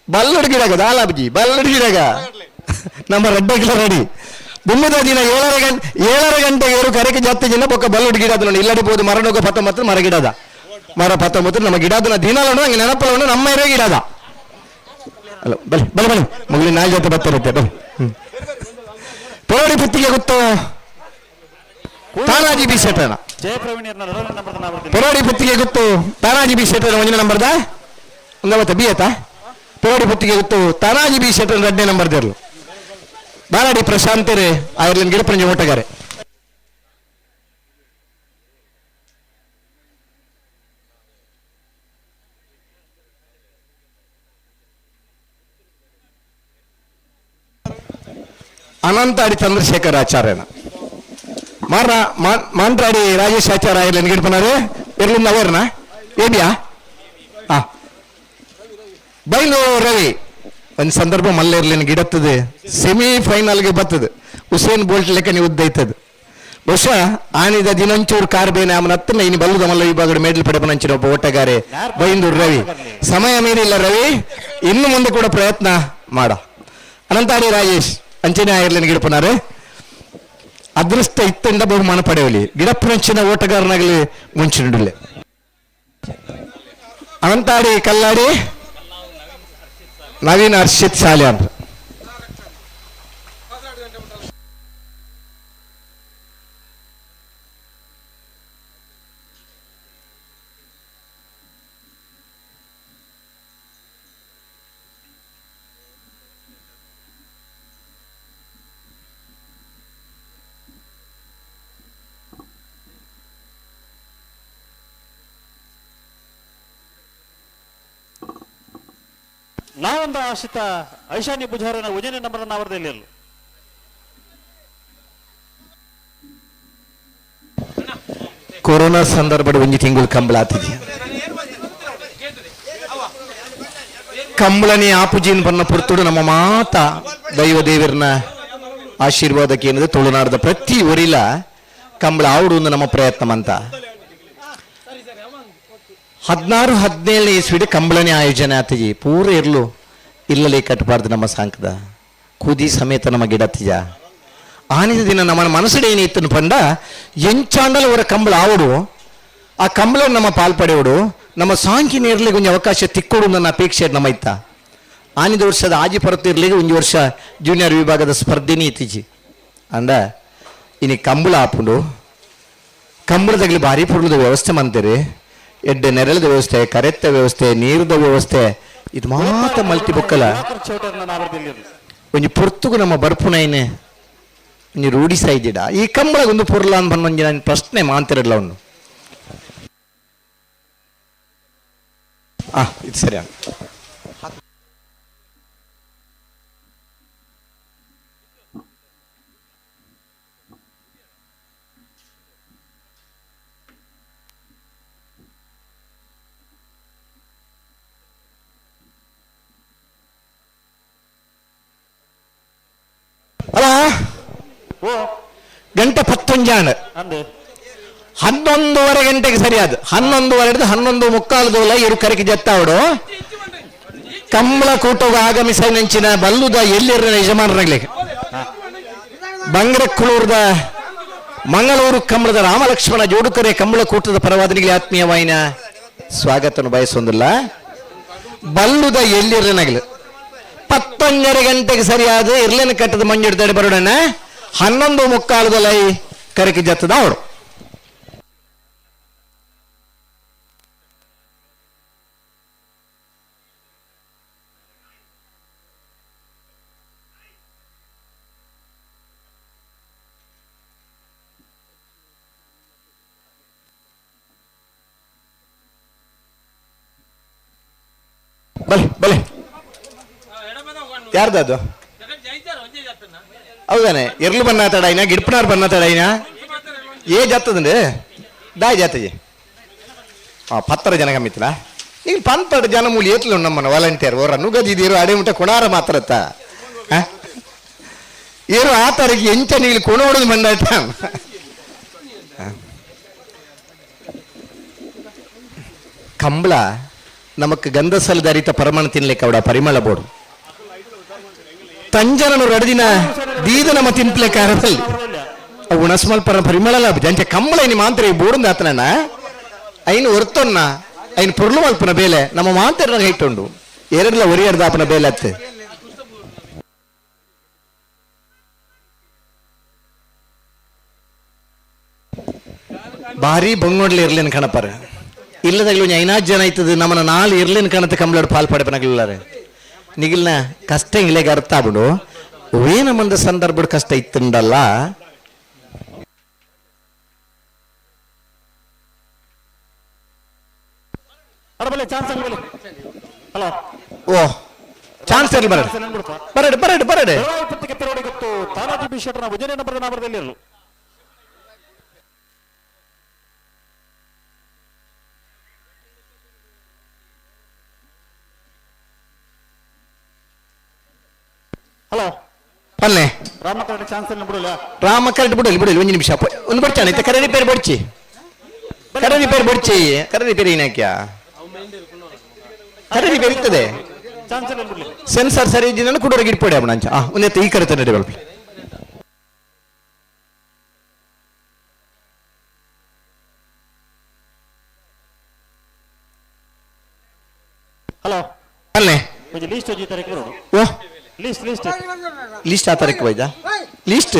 ಬಲ್ಲಡು ಗಿಡಗ ದಾಲಾಬ್ಜಿ ಬಲ್ಲಡು ಗಿಡಗ ನಮ್ಮ ರಡ್ಡ ಕಿಲೋ ರೆಡಿ ದುಮ್ಮದ ದಿನ 7:30 ಗಂಟೆಗೆ ಏರು ಕರೆಗೆ ಜಾಸ್ತಿ ಜನ ಬೊಕ್ಕ ಬಲ್ಲಡು ಗಿಡ ನೋಡಿ ಇಲ್ಲಡಿ ಬೋದು ಮರನೋಗ ಪತ್ತೊಂಬತ್ತು ಮರ ಗಿಡದ ಮರ ಪತ್ತೊಂಬತ್ತು ನಮ್ಮ ಗಿಡದ ದಿನಲೂ ಹಂಗೆ ನೆನಪಲ್ಲ ನಮ್ಮ ಏರಿಯಾ ಗಿಡದ ಅಲ್ಲ ಬಲೆ ಬಲೆ ಬಲೆ ಮಗಲಿ ನಾಯಿ ಜೊತೆ ಬರ್ತಾರತ್ತೆ ಬಲೆ. ಪೋಡಿ ಪುತ್ತಿಗೆ ಗೊತ್ತು ತಾನಾಜಿ ಬಿ ಶೆಟ್ಟನ ಪೆರೋಡಿ ಪುತ್ತಿಗೆ ಗೊತ್ತು ತಾನಾಜಿ ಬಿ ಶೆಟ್ಟನ ಒಂದನೇ ನಂಬರ್ದ ಒಂದವತ್ತ ಬಿ ಆಯ್ತಾ ಪೆರೋಡಿ ಪುತ್ತಿಗೆ ಗೊತ್ತು ತಾನಾಜಿ ಬಿ ಶೆಟ್ಟನ ಎರಡನೇ ನಂಬರ್ ದೇರ್ಲು ಬಾಲಾಡಿ ಪ್ರಶಾಂತರೇ ಐರ್ಲೆಂಡ್ ಗಿಡಪಂಜ ಓಟಗಾರೆ. ಅನಂತಾಡಿ ಚಂದ್ರಶೇಖರ್ ಆಚಾರ್ಯನ ಮಾರ ಮಾಂತ್ರಾಡಿ ರಾಜೇಶ್ ಆಚಾರ್ಯ ಐರ್ಲೆಂಡ್ ಗಿಡಪನಾರೆ ಇರ್ಲಿಂದ ಅವರ್ನ ಏಬಿಯಾ ಹಾ ಬೈಲು ರವಿ ಒಂದು ಸಂದರ್ಭ ಮಲ್ಲೇರ್ಲಿನ ಗಿಡತ್ತದೆ ಸೆಮಿ ಫೈನಲ್ಗೆ ಬರ್ತದೆ ಉಸೇನ್ ಬೋಲ್ಟ್ ಲೆಕ್ಕ ನೀವು ಉದ್ದೈತದ ಬಹುಶಃ ಆನಿದ ದಿನಂಚೂರು ಕಾರ್ ಬೇನೆ ಆಮನ ಹತ್ತನ ಇನ್ನು ಬಲ್ಲದ ಮಲ್ಲ ವಿಭಾಗದ ಮೇಡಲ್ ಪಡೆಪನಂಚಿನ ಒಬ್ಬ ಓಟಗಾರೆ ಬೈಂದೂರು ರವಿ. ಸಮಯ ಮೀರಿಲ್ಲ ರವಿ, ಇನ್ನು ಮುಂದೆ ಕೂಡ ಪ್ರಯತ್ನ ಮಾಡ. ಅನಂತಾಡಿ ರಾಜೇಶ್ ಅಂಚನೆ ಐರ್ಲೆಂಡ್ ಗಿಡಪನಾರೆ ಅದೃಷ್ಟ ಇತ್ತಿಂದ ಬಹುಮಾನ ಪಡೆಯಲಿ ಗಿಡಪ್ಪನಂಚಿನ ಓಟಗಾರನಾಗಲಿ ಮುಂಚಿನಡುಲೆ. ಅನಂತಾಡಿ ಕಲ್ಲಾಡಿ ನವೀನ್ ಹರ್ಷಿತ್ ಸಾಲ್ಯಾನ್. ನಾವೊಂದು ಆಶಿತ ಐಶಾನಿ ಪೂಜಾರನ ಒಂದನೇ ನಂಬರ್ ಅವರದಲ್ಲಿ ಕೊರೋನಾ ಸಂದರ್ಭದ ಒಂಜಿ ತಿಂಗಳು ಕಂಬಳ ಆತಿದೆ. ಕಂಬಳನೆ ಆಪುಜಿನ್ ಬನ್ನ ಪುರ್ತುಡು ನಮ್ಮ ಮಾತ ದೈವ ದೇವರನ ಆಶೀರ್ವಾದಕ್ಕೆ ಏನಿದೆ ತುಳುನಾಡದ ಪ್ರತಿ ಊರಿಲ ಕಂಬಳ ಆవుಡು ನಮ್ಮ ಪ್ರಯತ್ನ ಅಂತ. 16 17 ಇಸ್ವಿಡ್ ಕಂಬಳನೆ ಆಯೋಜನೆ ಆತಿಜಿ ಪೂರ ಇರ್ಲು ಇಲ್ಲಲೇ ಕಟ್ಟಬಾರ್ದು ನಮ್ಮ ಸಾಂಕದ ಕುದಿ ಸಮೇತ ನಮ್ಮ ಗಿಡತ್ತಿಜ ಆನಿದ ದಿನ ನಮ್ಮ ಮನಸ್ಸುಡೆ ಏನಿತ್ತನು ಪಂಡ ಎಂಚಾಂಡಲ ಅವರ ಕಂಬಳ ಆವಡು ಆ ಕಂಬಳ ನಮ್ಮ ಪಾಲ್ಪಡೆಯೋಡು ನಮ್ಮ ಸಾಂಕಿ ನೇರ್ಲಿಗೆ ಒಂಜಿ ಅವಕಾಶ ತಿಕ್ಕೋಡು ನನ್ನ ಅಪೇಕ್ಷೆ ನಮ್ಮ ಇತ್ತ. ಆನಿದ ವರ್ಷದ ಆಜಿ ಪರತಿರ್ಲಿಗೆ ಒಂಜಿ ವರ್ಷ ಜೂನಿಯರ್ ವಿಭಾಗದ ಸ್ಪರ್ಧೆನೇ ಇತ್ತೀಚಿ ಅಂಡ ಇನಿ ಕಂಬಳ ಆಪುಂಡು. ಕಂಬಳದಾಗಲಿ ಭಾರಿ ಪುರುಳದ ವ್ಯವಸ್ಥೆ ಮಂತೀರಿ, ಎಡ್ಡೆ ನೆರಳದ ವ್ಯವಸ್ಥೆ, ಕರೆತ್ತ ವ್ಯವಸ್ಥೆ, ನೀರದ ವ್ಯವಸ್ಥೆ, ಇದು ಮಾತ ಮಲ್ತಿ ಬೊಕ್ಕಲ ಒಂಜಿ ಪೊರ್ತುಗು ನಮ್ಮ ಬರ್ಪುನೈನೆ ಒಂಜಿ ರೂಢಿಸ ಇದ್ದೀಡ ಈ ಕಂಬಳ ಒಂದು ಪೊರ್ಲ ಅಂತ ಒಂಜಿ ನಾನು ಪ್ರಶ್ನೆ ಮಾಂತಿರಲ್ಲ ಅವನು. ಇದು ಸರಿ. ಅಲ್ಲ ಗಂಟೆ ಪತ್ತೊಂಜಾಣ 11:30 ಗಂಟೆಗೆ ಸರಿಯಾದ 11:30 11:45 ದೋಲ ಇರು ಕರೆಗೆ ಜತ್ತಾವಡು ಕಂಬಳ ಕೂಟೋಗ ಆಗಮಿಸ ನಂಚಿನ ಬಲ್ಲುದ ಎಲ್ಲಿರ ಯಜಮಾನರಾಗ್ಲಿ ಬಂಗ್ರಕ್ಕುಳೂರ್ದ ಮಂಗಳೂರು ಕಂಬಳದ ರಾಮಲಕ್ಷ್ಮಣ ಜೋಡುಕರೆ ಕಂಬಳ ಕೂಟದ ಪರವಾದನಿಗೆ ಆತ್ಮೀಯವಾಯಿನ ಸ್ವಾಗತವನ್ನು ಬಯಸೊಂದಿಲ್ಲ. ಬಲ್ಲುದ ಎಲ್ಲಿರನಗಲು 10:30 ಗಂಟೆಗೆ ಸರಿಯಾದ ಇರ್ಲೇನ ಕಟ್ಟದ ಮಂಜುಡ್ತಾಡೆ ಬರೋಣ 11:45 ಲೈ ಕರಕಿ ಜತ್ತದ ಅವರು. ಬಲೆ ಬಲೆ ಯಾರ್ದದು? ಹೌದಾನೆ ಎರ್ಲು ಬನ್ನ ತಡಾಯಿನ ಗಿಡ್ಪನಾರ್ ಬನ್ನ ತಡಾಯಿನ ಏ ಜಾತದಂడి ದಾಯ್ ಜಾತಜಿ ಪತ್ತರ ಜನ ಕಮ್ಮಿತ್ತಲ ಈಗ ಪಂತಡ ಜನ ಮೂಲಿ ಏತ್ಲು ನಮ್ಮನ್ನ ವಾಲಂಟಿಯರ್ ಓರ ನುಗದಿದ್ದೀರು ಅಡೆ ಮುಟ್ಟ ಕೊಣಾರ ಮಾತ್ರತ್ತ ಏರು ಆ ತರಗೆ ಎಂಚ ನೀಲಿ ಕೊಣೋಡುದು ಮಂಡಾಟ. ಕಂಬಳ ನಮಕ್ ಗಂಧಸಲದ ಪರಮಾಣ ತಿನ್ಲಿಕ್ಕೆ ಅವಡ ಪರಿಮಳ ಬೋರ್ಡು ತಂಜನನು ರಡದಿನ ದೀದ ನಮ್ಮ ತಿನ್ಪ್ಲೆ ಕಾರದಲ್ಲಿ ಅವು ಉಣಸ್ಮಲ್ಪರ ಪರಿಮಳ ಲಾಭ ಅಂಚೆ ಕಂಬಳ ಇನಿ ಮಾಂತ್ರ ಬೋರ್ಡ್ ಆತನ ಐನು ಒರ್ತೊನ್ನ ಐನು ಪೊರ್ಲು ಮಲ್ಪನ ಬೇಲೆ ನಮ್ಮ ಮಾಂತರ ಹೈಟುಂಡು ಎರಡ್ಲ ಒರಿಯರ್ದಾಪನ ಬೇಲೆ ಅತ್ತೆ. ಭಾರಿ ಬೊಂಗೋಡ್ಲಿ ಇರ್ಲೇನು ಕಣಪರ ಇಲ್ಲದಾಗಲೂ ಒಂಜಿ ಐನಾರು ಜನ ಆಯ್ತದ ನಮ್ಮನ್ನ ನಾಲ್ ಇರ್ಲೇನು ಕಣತ ಕಂಬಳಡ್ ಪಾಲ್ ಪಡೆಪನಗ್ಲಾರೆ ನಿಗಿಲ್ನ ಕಷ್ಟ ಇಂಗ್ಲೇಗ ಅರ್ಥ ಆಗ್ಬಿಡು ವೇನ ಮಂದ ಸಂದರ್ಭದ ಕಷ್ಟ ಇತ್ತಂಡಲ್ಲ. ಓ ಚಾನ್ಸ್ ಇರಲಿ ಬರಡೆ ಬರಡೆ ಬರಡೆ ಬರಡೆ. ಹಲೋ ಪಲ್ಲೆ ರಾಮ ಕರೆಕ್ಟ್ ಚಾನ್ಸ್ ಬಿಡಲ್ಲ ರಾಮ ಕರೆಕ್ಟ್ ಬಿಡಲಿ ಬಿಡಲಿ ಒಂದು ನಿಮಿಷ ಒಂದು ಬಡ್ಚಾಣ ಇತ್ತ ಕರೆ ರಿಪೇರ್ ಬಡ್ಚಿ ಕರೆ ರಿಪೇರ್ ಬಡ್ಚಿ ಕರೆ ರಿಪೇರ್ ಏನಾಕ್ಯಾ ಕರೆ ರಿಪೇರ್ ಇರ್ತದೆ ಸೆನ್ಸರ್ ಸರಿ ಇದ್ದಿದ್ದು ಕುಡೋರಿಗೆ ಇಟ್ಪಡಿ ಅವನ ಅಂಚ ಒಂದೇ ಈ ಕರೆ ತನ್ನಿ ಬಲ್ಪಿ. ಹಲೋ ಅಲ್ಲೇ ಲಿಸ್ಟ್ ತಾರೀಕು ಓ ಲಿಸ್ಟ್ ಲಿಸ್ಟ್ ಲಿಸ್ಟ್ ಆ ತಾರೀಕು ಬೈದ ಲಿಸ್ಟ್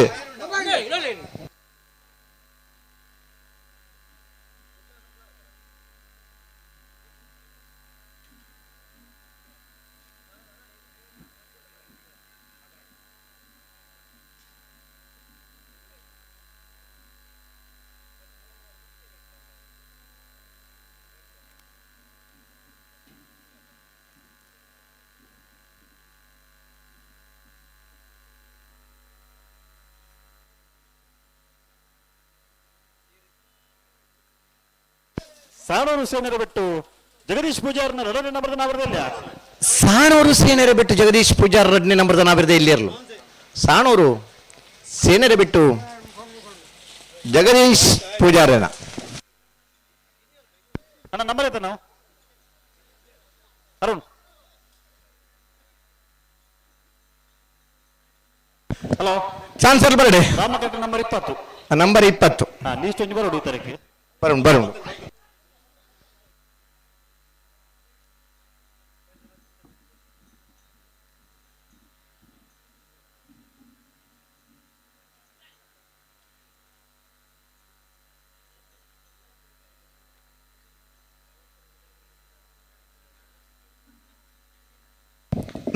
ಸಾಣೂರು ಸೇನರ ಬಿಟ್ಟು ಜಗದೀಶ್ ಪೂಜಾರ್ನ ಎರಡನೇ ನಂಬರ್ದ ನಾವರದಲ್ಲಿ. ಸಾಣೂರು ಸೇನರ ಬಿಟ್ಟು ಜಗದೀಶ್ ಪೂಜಾರ್ ಎರಡನೇ ನಂಬರ್ದ ನಾವಿರದ ಇಲ್ಲಿರಲು. ಸಾಣೂರು ಸೇನರ ಬಿಟ್ಟು ಜಗದೀಶ್ ಪೂಜಾರನ ಅಣ್ಣ ನಂಬರ್ ಆಯ್ತಾ ನಾವು Arun. Hello. Chance ಬರಡೆ. ರಾಮಕಟ್ಟ number 20. Number 20. ಹಾ, ಲೀಸ್ಟ್ ಒಂಜಿ ಬರೋಡು ಈ ತಾರೀಕು. ಬರೋಣ ಬರೋಣ.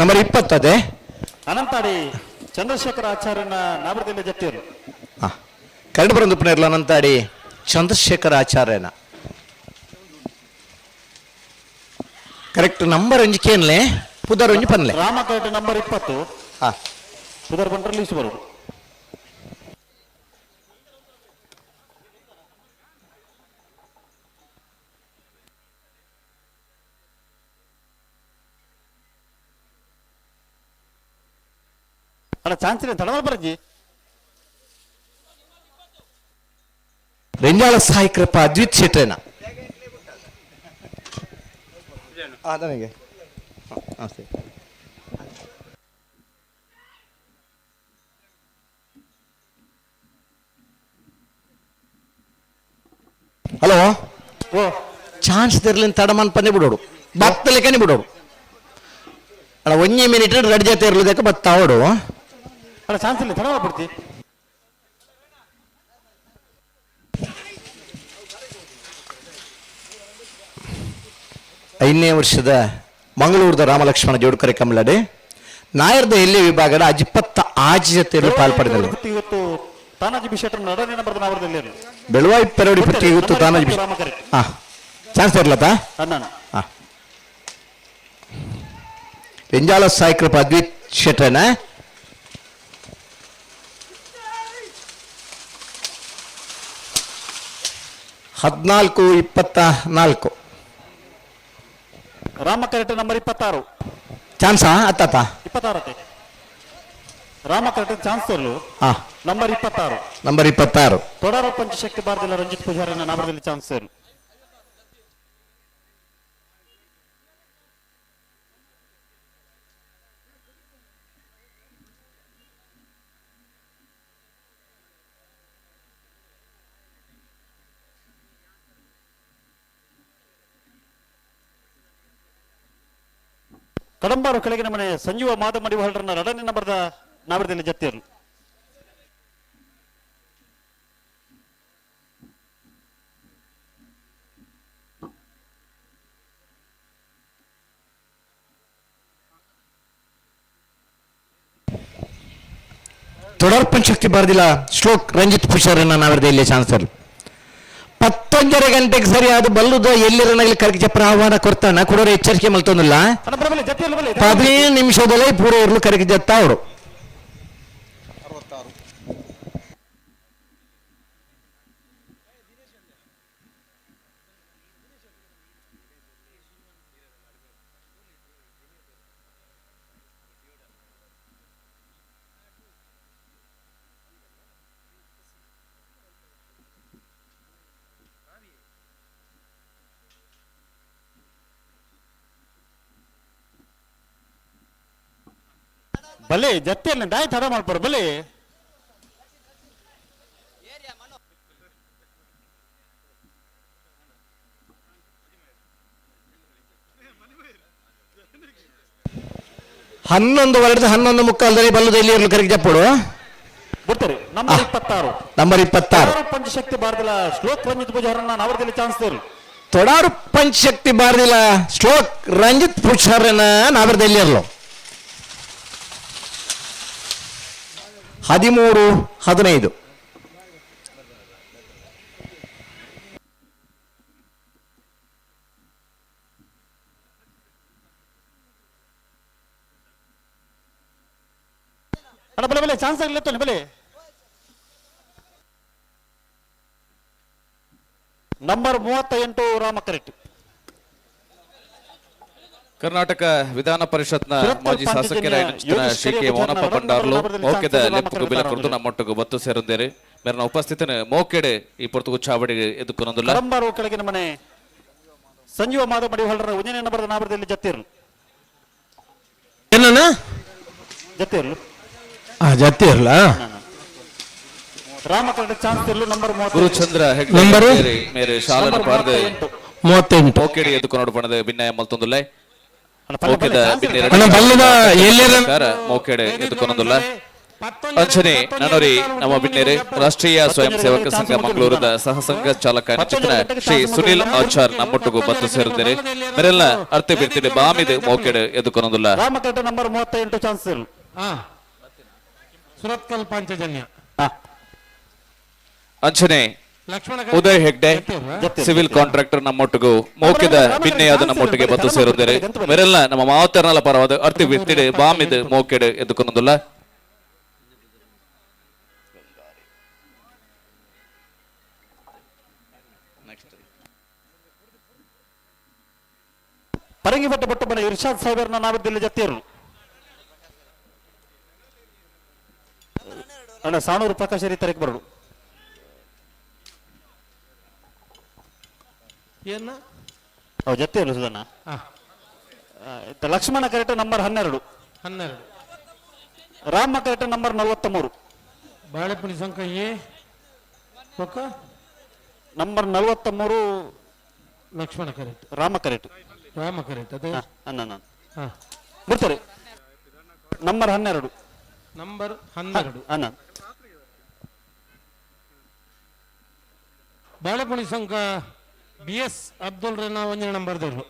ನಂಬರ್ 20 ಅದೇ. ಅನಂತಾಡಿ ಚಂದ್ರಶೇಖರ ಆಚಾರ್ಯನ ನಾಮದಲ್ಲಿ ಜತ್ತಿಯರು. Curd ಬರಂದು ಪುನರ್ಲ Anantadi Chandrashekara ಆಚಾರ್ಯನ. Correct number ಒಂಜಿ ಕೇನ್ಲೆ ಪುದರ್ ಒಂಜಿ ಪನ್ಲೆ. ರಾಮಕೇಟ ನಂಬರ್ 20. ಹಾ. ಪುದರ್ ಬಂದ್ರೆ ಲೀಸ್ಟ್ ಬರೋದು. ಅಲ್ಲ ಚಾನ್ಸ್ ಇಲ್ಲ ತಡವಲ್ ಬರಜ್ಜಿ. ರೆಂಜಾಳ ಸಾಯಿ ಕೃಪಾ ಅದ್ವಿತ್ ಶೆಟ್ರೇನ. ನನಗೆ ಹಲೋ. ಓ ಚಾನ್ಸ್ ತಿರ್ಲಿನ ತಡಮನ್ ಪನ್ನೆ ಬಿಡೋಡು ಬತ್ತಲೆಕನೆ ಬಿಡೋಡು. ಅಲ್ಲ ಒಂಜಿ ಮಿನಿಟ್ ರೆಡ್ ಜೊತೆ ಇರ್ಲಿದಕ್ಕೆ ಬತ್ತಾವಡು. ಅಲ್ಲ ಚಾನ್ಸ್ ಇಲ್ಲ ತಡವಲ್ ಬಿಡ್ತಿ. ಐದನೇ ವರ್ಷದ ಮಂಗಳೂರದ ರಾಮಲಕ್ಷ್ಮಣ ಜೋಡ್ಕರೆ ಕಮಲಡೆ ನಾಯರ್ದ ಎಲ್ಲಿ ವಿಭಾಗದ ಅಜಿಪ್ಪತ್ತ ಆಜಿ ಜೊತೆಯಲ್ಲಿ ಪಾಲ್ಪಡೆದರು. ಇವತ್ತು ತಾನಾಜಿ ಬಿಶೆಟ್ಟರ್ ನಡನೆ ನಂಬರ್ ನಾವರದಲ್ಲಿ ಬೆಳುವಾಯಿ ಪೆರಡಿ ಪಟ್ಟಿ ಇವತ್ತು ತಾನಾಜಿ. ಹಾ ಚಾನ್ಸ್ ಇರ್ಲತ್ತಾ? ಹಾ. ರೆಂಜಾಲ ಸಾಯಿ ಕೃಪಾ ಅದ್ವಿತ್ ಶೆಟ್ಟರ್ನ. 14-24. ರಾಮಕರೆಟ್ ನಂಬರ್ 26. ಚಾನ್ಸಾ ಅತ್ತಾತ? 26. ರಾಮಕರೆಟ್ ಚಾನ್ಸ್ ತರಲು. ಹಾ. ನಂಬರ್ 26. ನಂಬರ್ 26. ತೊಡರ ಪಂಚಶಕ್ತಿ ಬಾರದಿಲ್ಲ ರಂಜಿತ್ ಪೂಜಾರಿನ ನಾಮದಲ್ಲಿ ಚಾನ್ಸ್ ತರಲು. ಕಡಂಬಾರು ಕೆಳಗಿನ ಮನೆ ಸಂಜೀವ ಮಾದಮಡಿ ಹೊರಡರನ್ನ ಎರಡನೇ ನಂಬರ್ದ ನಾಮದಲ್ಲಿ ಜತ್ತಿಯರು. ತೊಡರ್ ಪಂಚಶಕ್ತಿ ಬಾರದಿಲ್ಲ ಶ್ಲೋಕ್ ರಂಜಿತ್ ಪುಷಾರನ್ನ ನಾವರದಲ್ಲಿ ಚಾನ್ಸರ್. 10:30 ಗಂಟೆಗೆ ಸರಿಯಾದ ಬಲ್ಲುದ ಎಲ್ಲಿರನಾಗಲಿ ಕರ್ಕ ಚಪ್ರ ಆಹ್ವಾನ ಕೊಡ್ತಾನ ಕೊಡೋರು ಎಚ್ಚರಿಕೆ ಮಲ್ತೊಂದಿಲ್ಲ. 15 ನಿಮಿಷದಲ್ಲೇ ಪೂರ ಇರಲು ಕರಗಿ ಜತ್ತ ಅವರು. ಬಲೆ ಜತ್ತಿಯಲ್ಲಿ ದಾಯಿ ತಡ ಮಾಡ್ಪಾರ ಬಲೆ. 11:15 11:45 ಬಲ್ಲದ ಎಲ್ಲಿ ಇರಲು ಕರಗಿ ಜಪ್ಪಡು. ಬಿಡ್ತಾರೆ ನಂಬರ್ 26. ನಂಬರ್ 26. ಪಂಚಶಕ್ತಿ ಬಾರದಿಲ್ಲ ಶ್ಲೋಕ್ ರಂಜಿತ್ ಪೂಜಾರನ್ನ ನವರದಲ್ಲಿ ಚಾನ್ಸ್ ತರು. ತೊಡಾರು ಪಂಚಶಕ್ತಿ ಬಾರದಿಲ್ಲ ಶ್ಲೋಕ್ ರಂಜಿತ್ ಪೂಜಾರನ್ನ ನಾವರದಲ್ಲಿ ಇರಲು. 13-15. ಅಣ್ಣ ಬಲೆ ಬಲೆ ಚಾನ್ಸ್ ಆಗಲಿ ಬಲೆ. ನಂಬರ್ 38 ರಾಮಕರೆಟ್ಟಿ. ಕರ್ನಾಟಕ ವಿಧಾನ ಪರಿಷತ್ನ ಮಾಜಿ ಶಾಸಕರಾದ ಶ್ರೀ ಕೆ ಮೋನಪ್ಪ ಭಂಡಾರ್ಲು ಮೋಕೆದ ಲೆಪ್ಪುಗು ಬಿಲ ಕೊರ್ದು ನಮ್ಮೊಟ್ಟಿಗೆ ಬತ್ತು ಸೇರುಂದೇರು. ಮೇರನ ಉಪಸ್ಥಿತನ ಮೋಕೆಡೆ ಈ ಪೊರ್ತುಗು ಚಾವಡಿ ಎದುಕೊನೊಂದುಲ್ಲ. ಕಡಂಬಾರು ಕೆಳಗಿನ ಮನೆ ಸಂಜೀವ ಮಾಧವ ಮಡಿವಾಳರ ಒಂದನೇ ನಂಬರ್ ನಾಮದಲ್ಲಿ ಜತ್ತಿರ್ಲು. ಏನಣ್ಣ? ಜತ್ತಿರ್ಲು. ಜತ್ತಿ ಇರಲ್ಲ. ರಾಮ ಕರೆಕ್ಟ್ ಚಾನ್ಸ್ ಇರಲು ನಂಬರ್ ಗುರುಚಂದ್ರ ಹೆಗ್ಡೆ ನಂಬರು? ಮೇರೆ ಮೇರೆ ಶಾಲನ ಪಾರ್ದು 38. ಮೋಕೆಡ್ ಎದುಕೊನೋಡು ಪಣದ ಭಿನ್ನಯ ಮಲ್ತೊಂದುಲ್ಲೆ. ಮೋಕೆದ ಬಿನ್ನೆರ ಅಣ್ಣ, ಬಲ್ಲದ ಎಲ್ಲೆರ- ಮೋಕೆಡ್ ಎದುಕೊನೊಂದುಲ್ಲ. ಅಂಚನೆ ನನೊರಿ ನಮ್ಮ ಬಿನ್ನೇರು ರಾಷ್ಟ್ರೀಯ ಸ್ವಯಂ ಸೇವಕ ಸಂಘ ಮಂಗಳೂರದ ಸಹ ಸಂಘ ಚಾಲಕ ಚಿತ್ರ ಶ್ರೀ ಸುನಿಲ್ ಆಚಾರ್ ನಮ್ಮೊಟ್ಟಿಗೂ ಬತ್ತು ಸೇರಿದ್ದಾರೆ. ಮೆರೆಲ್ಲ ಅರ್ಥ ಬಿರ್ತಿದೆ ಬಾಮಿದು ಮೋಕೆಡ್ ಎದುಕೊನೊಂದುಲ್ಲ. ರಾಮ correct number 38 chance ಇರಲು. ಸುರತ್ಕಲ್ ಪಾಂಚಜನ್ಯ. ಅಂಚನೆ ಲಕ್ಷ್ಮಣ ಉದಯ್ ಹೆಗ್ಡೆ ಸಿವಿಲ್ ಕಾಂಟ್ರಾಕ್ಟರ್ ನಮ್ಮೊಟ್ಟಿಗೂ ಮೌಖಿದ ಬಿನ್ನೆಯಾದ ನಮ್ಮೊಟ್ಟಿಗೆ ಬತ್ತು ಸೇರುತ್ತಾರೆ. ಮೆರೆಲ್ಲ ನಮ್ಮ ಮಾತರ್ನಲ ಪರವಾದ ಅರ್ತಿ ಬಿರ್ತಿಡೆ ಬಾಮಿದು ಮೋಕೆಡ್ ಎದುಕೊನೊಂದುಲ್ಲ. ಪರಂಗಿಪಟ್ಟ ಬೊಟ್ಟಬನ ಇರ್ಷಾದ್ ಸಾಹೇಬರ್ನ ನಾವಿದ್ದಲ್ಲಿ ಜತ್ತಿರು. ಅಣ್ಣ ಸಾಣೂರು ಪ್ರಕಾಶ್ ತರಕ್ಕೆ ಬರಡು. ಏನ? ಅವ್ ಜತ್ತಿರು ಸುಧಣ್ಣ. Lakshmana correct number 12. 12. Rama correct number 43. Balepuni Sankayya ಒಕ್ಕ number 43. Lakshmana correct. Rama correct. Rama correct ಅದೇ. ಅಣ್ಣ ಬಿಡ್ತಾರೆ ನಂಬರ್ 12. ನಂಬರ್ 12. ಅಣ್ಣ ಬಾಳೆಪುಣಿ ಸಂಘ ಬಿ ಎಸ್ ಅಬ್ದುಲ್ ರೆನಾ ಒಂಜನೇ ನಂಬರ್ ದೇರು.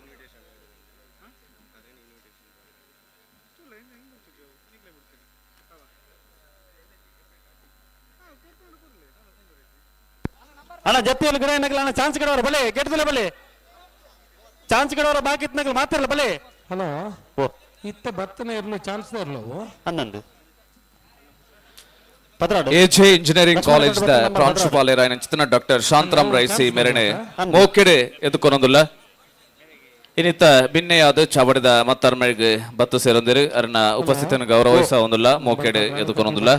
ಅಣ್ಣ ಜತ್ತಿಯಲ್ಲಿ ಗಿಡ ಏನಾಗಲ್ಲ ಅಣ್ಣ, ಚಾನ್ಸ್ ಗಿಡವರ ಬಲೆ ಗೆಟ್ಟದಲ್ಲ ಬಲೆ ಚಾನ್ಸ್ ಗಿಡವರ ಬಾಕಿ ಇತ್ನಾಗಲ್ಲ ಮಾತಿರಲ್ಲ ಬಲೆ. ಹಲೋ. ಓ ಇತ್ತ ಬತ್ತನ ಇರಲು ಚಾನ್ಸ್ ಇರಲು. 11 ಪದ್ರಾಡು. AJ engineering college the ಪ್ರಾಂಶುಪಾಲರಾಯನ ಚಿತ್ರನ ಡಾಕ್ಟರ್ ಶಾಂತರಾಮ್ ರೈಸಿ ಮೆರಣೆ ಮೋಕೆಡೆ ಎದುಕೊನೊಂದುಲ್ಲ. ಇನ್ನಿತ್ತ ಬಿನ್ನೆಯಾದ ಚಾವಡಿದ ಮತ್ತರ್ಮೆಗ್ ಬತ್ತು ಸೇರೊಂದಿರು. ಅರನ ಉಪಸ್ಥಿತಿಯನ್ನು ಗೌರವಿಸ ಒಂದುಲ್ಲ ಮೋಕೆಡೆ ಎದುಕೊನೊಂದುಲ್ಲ.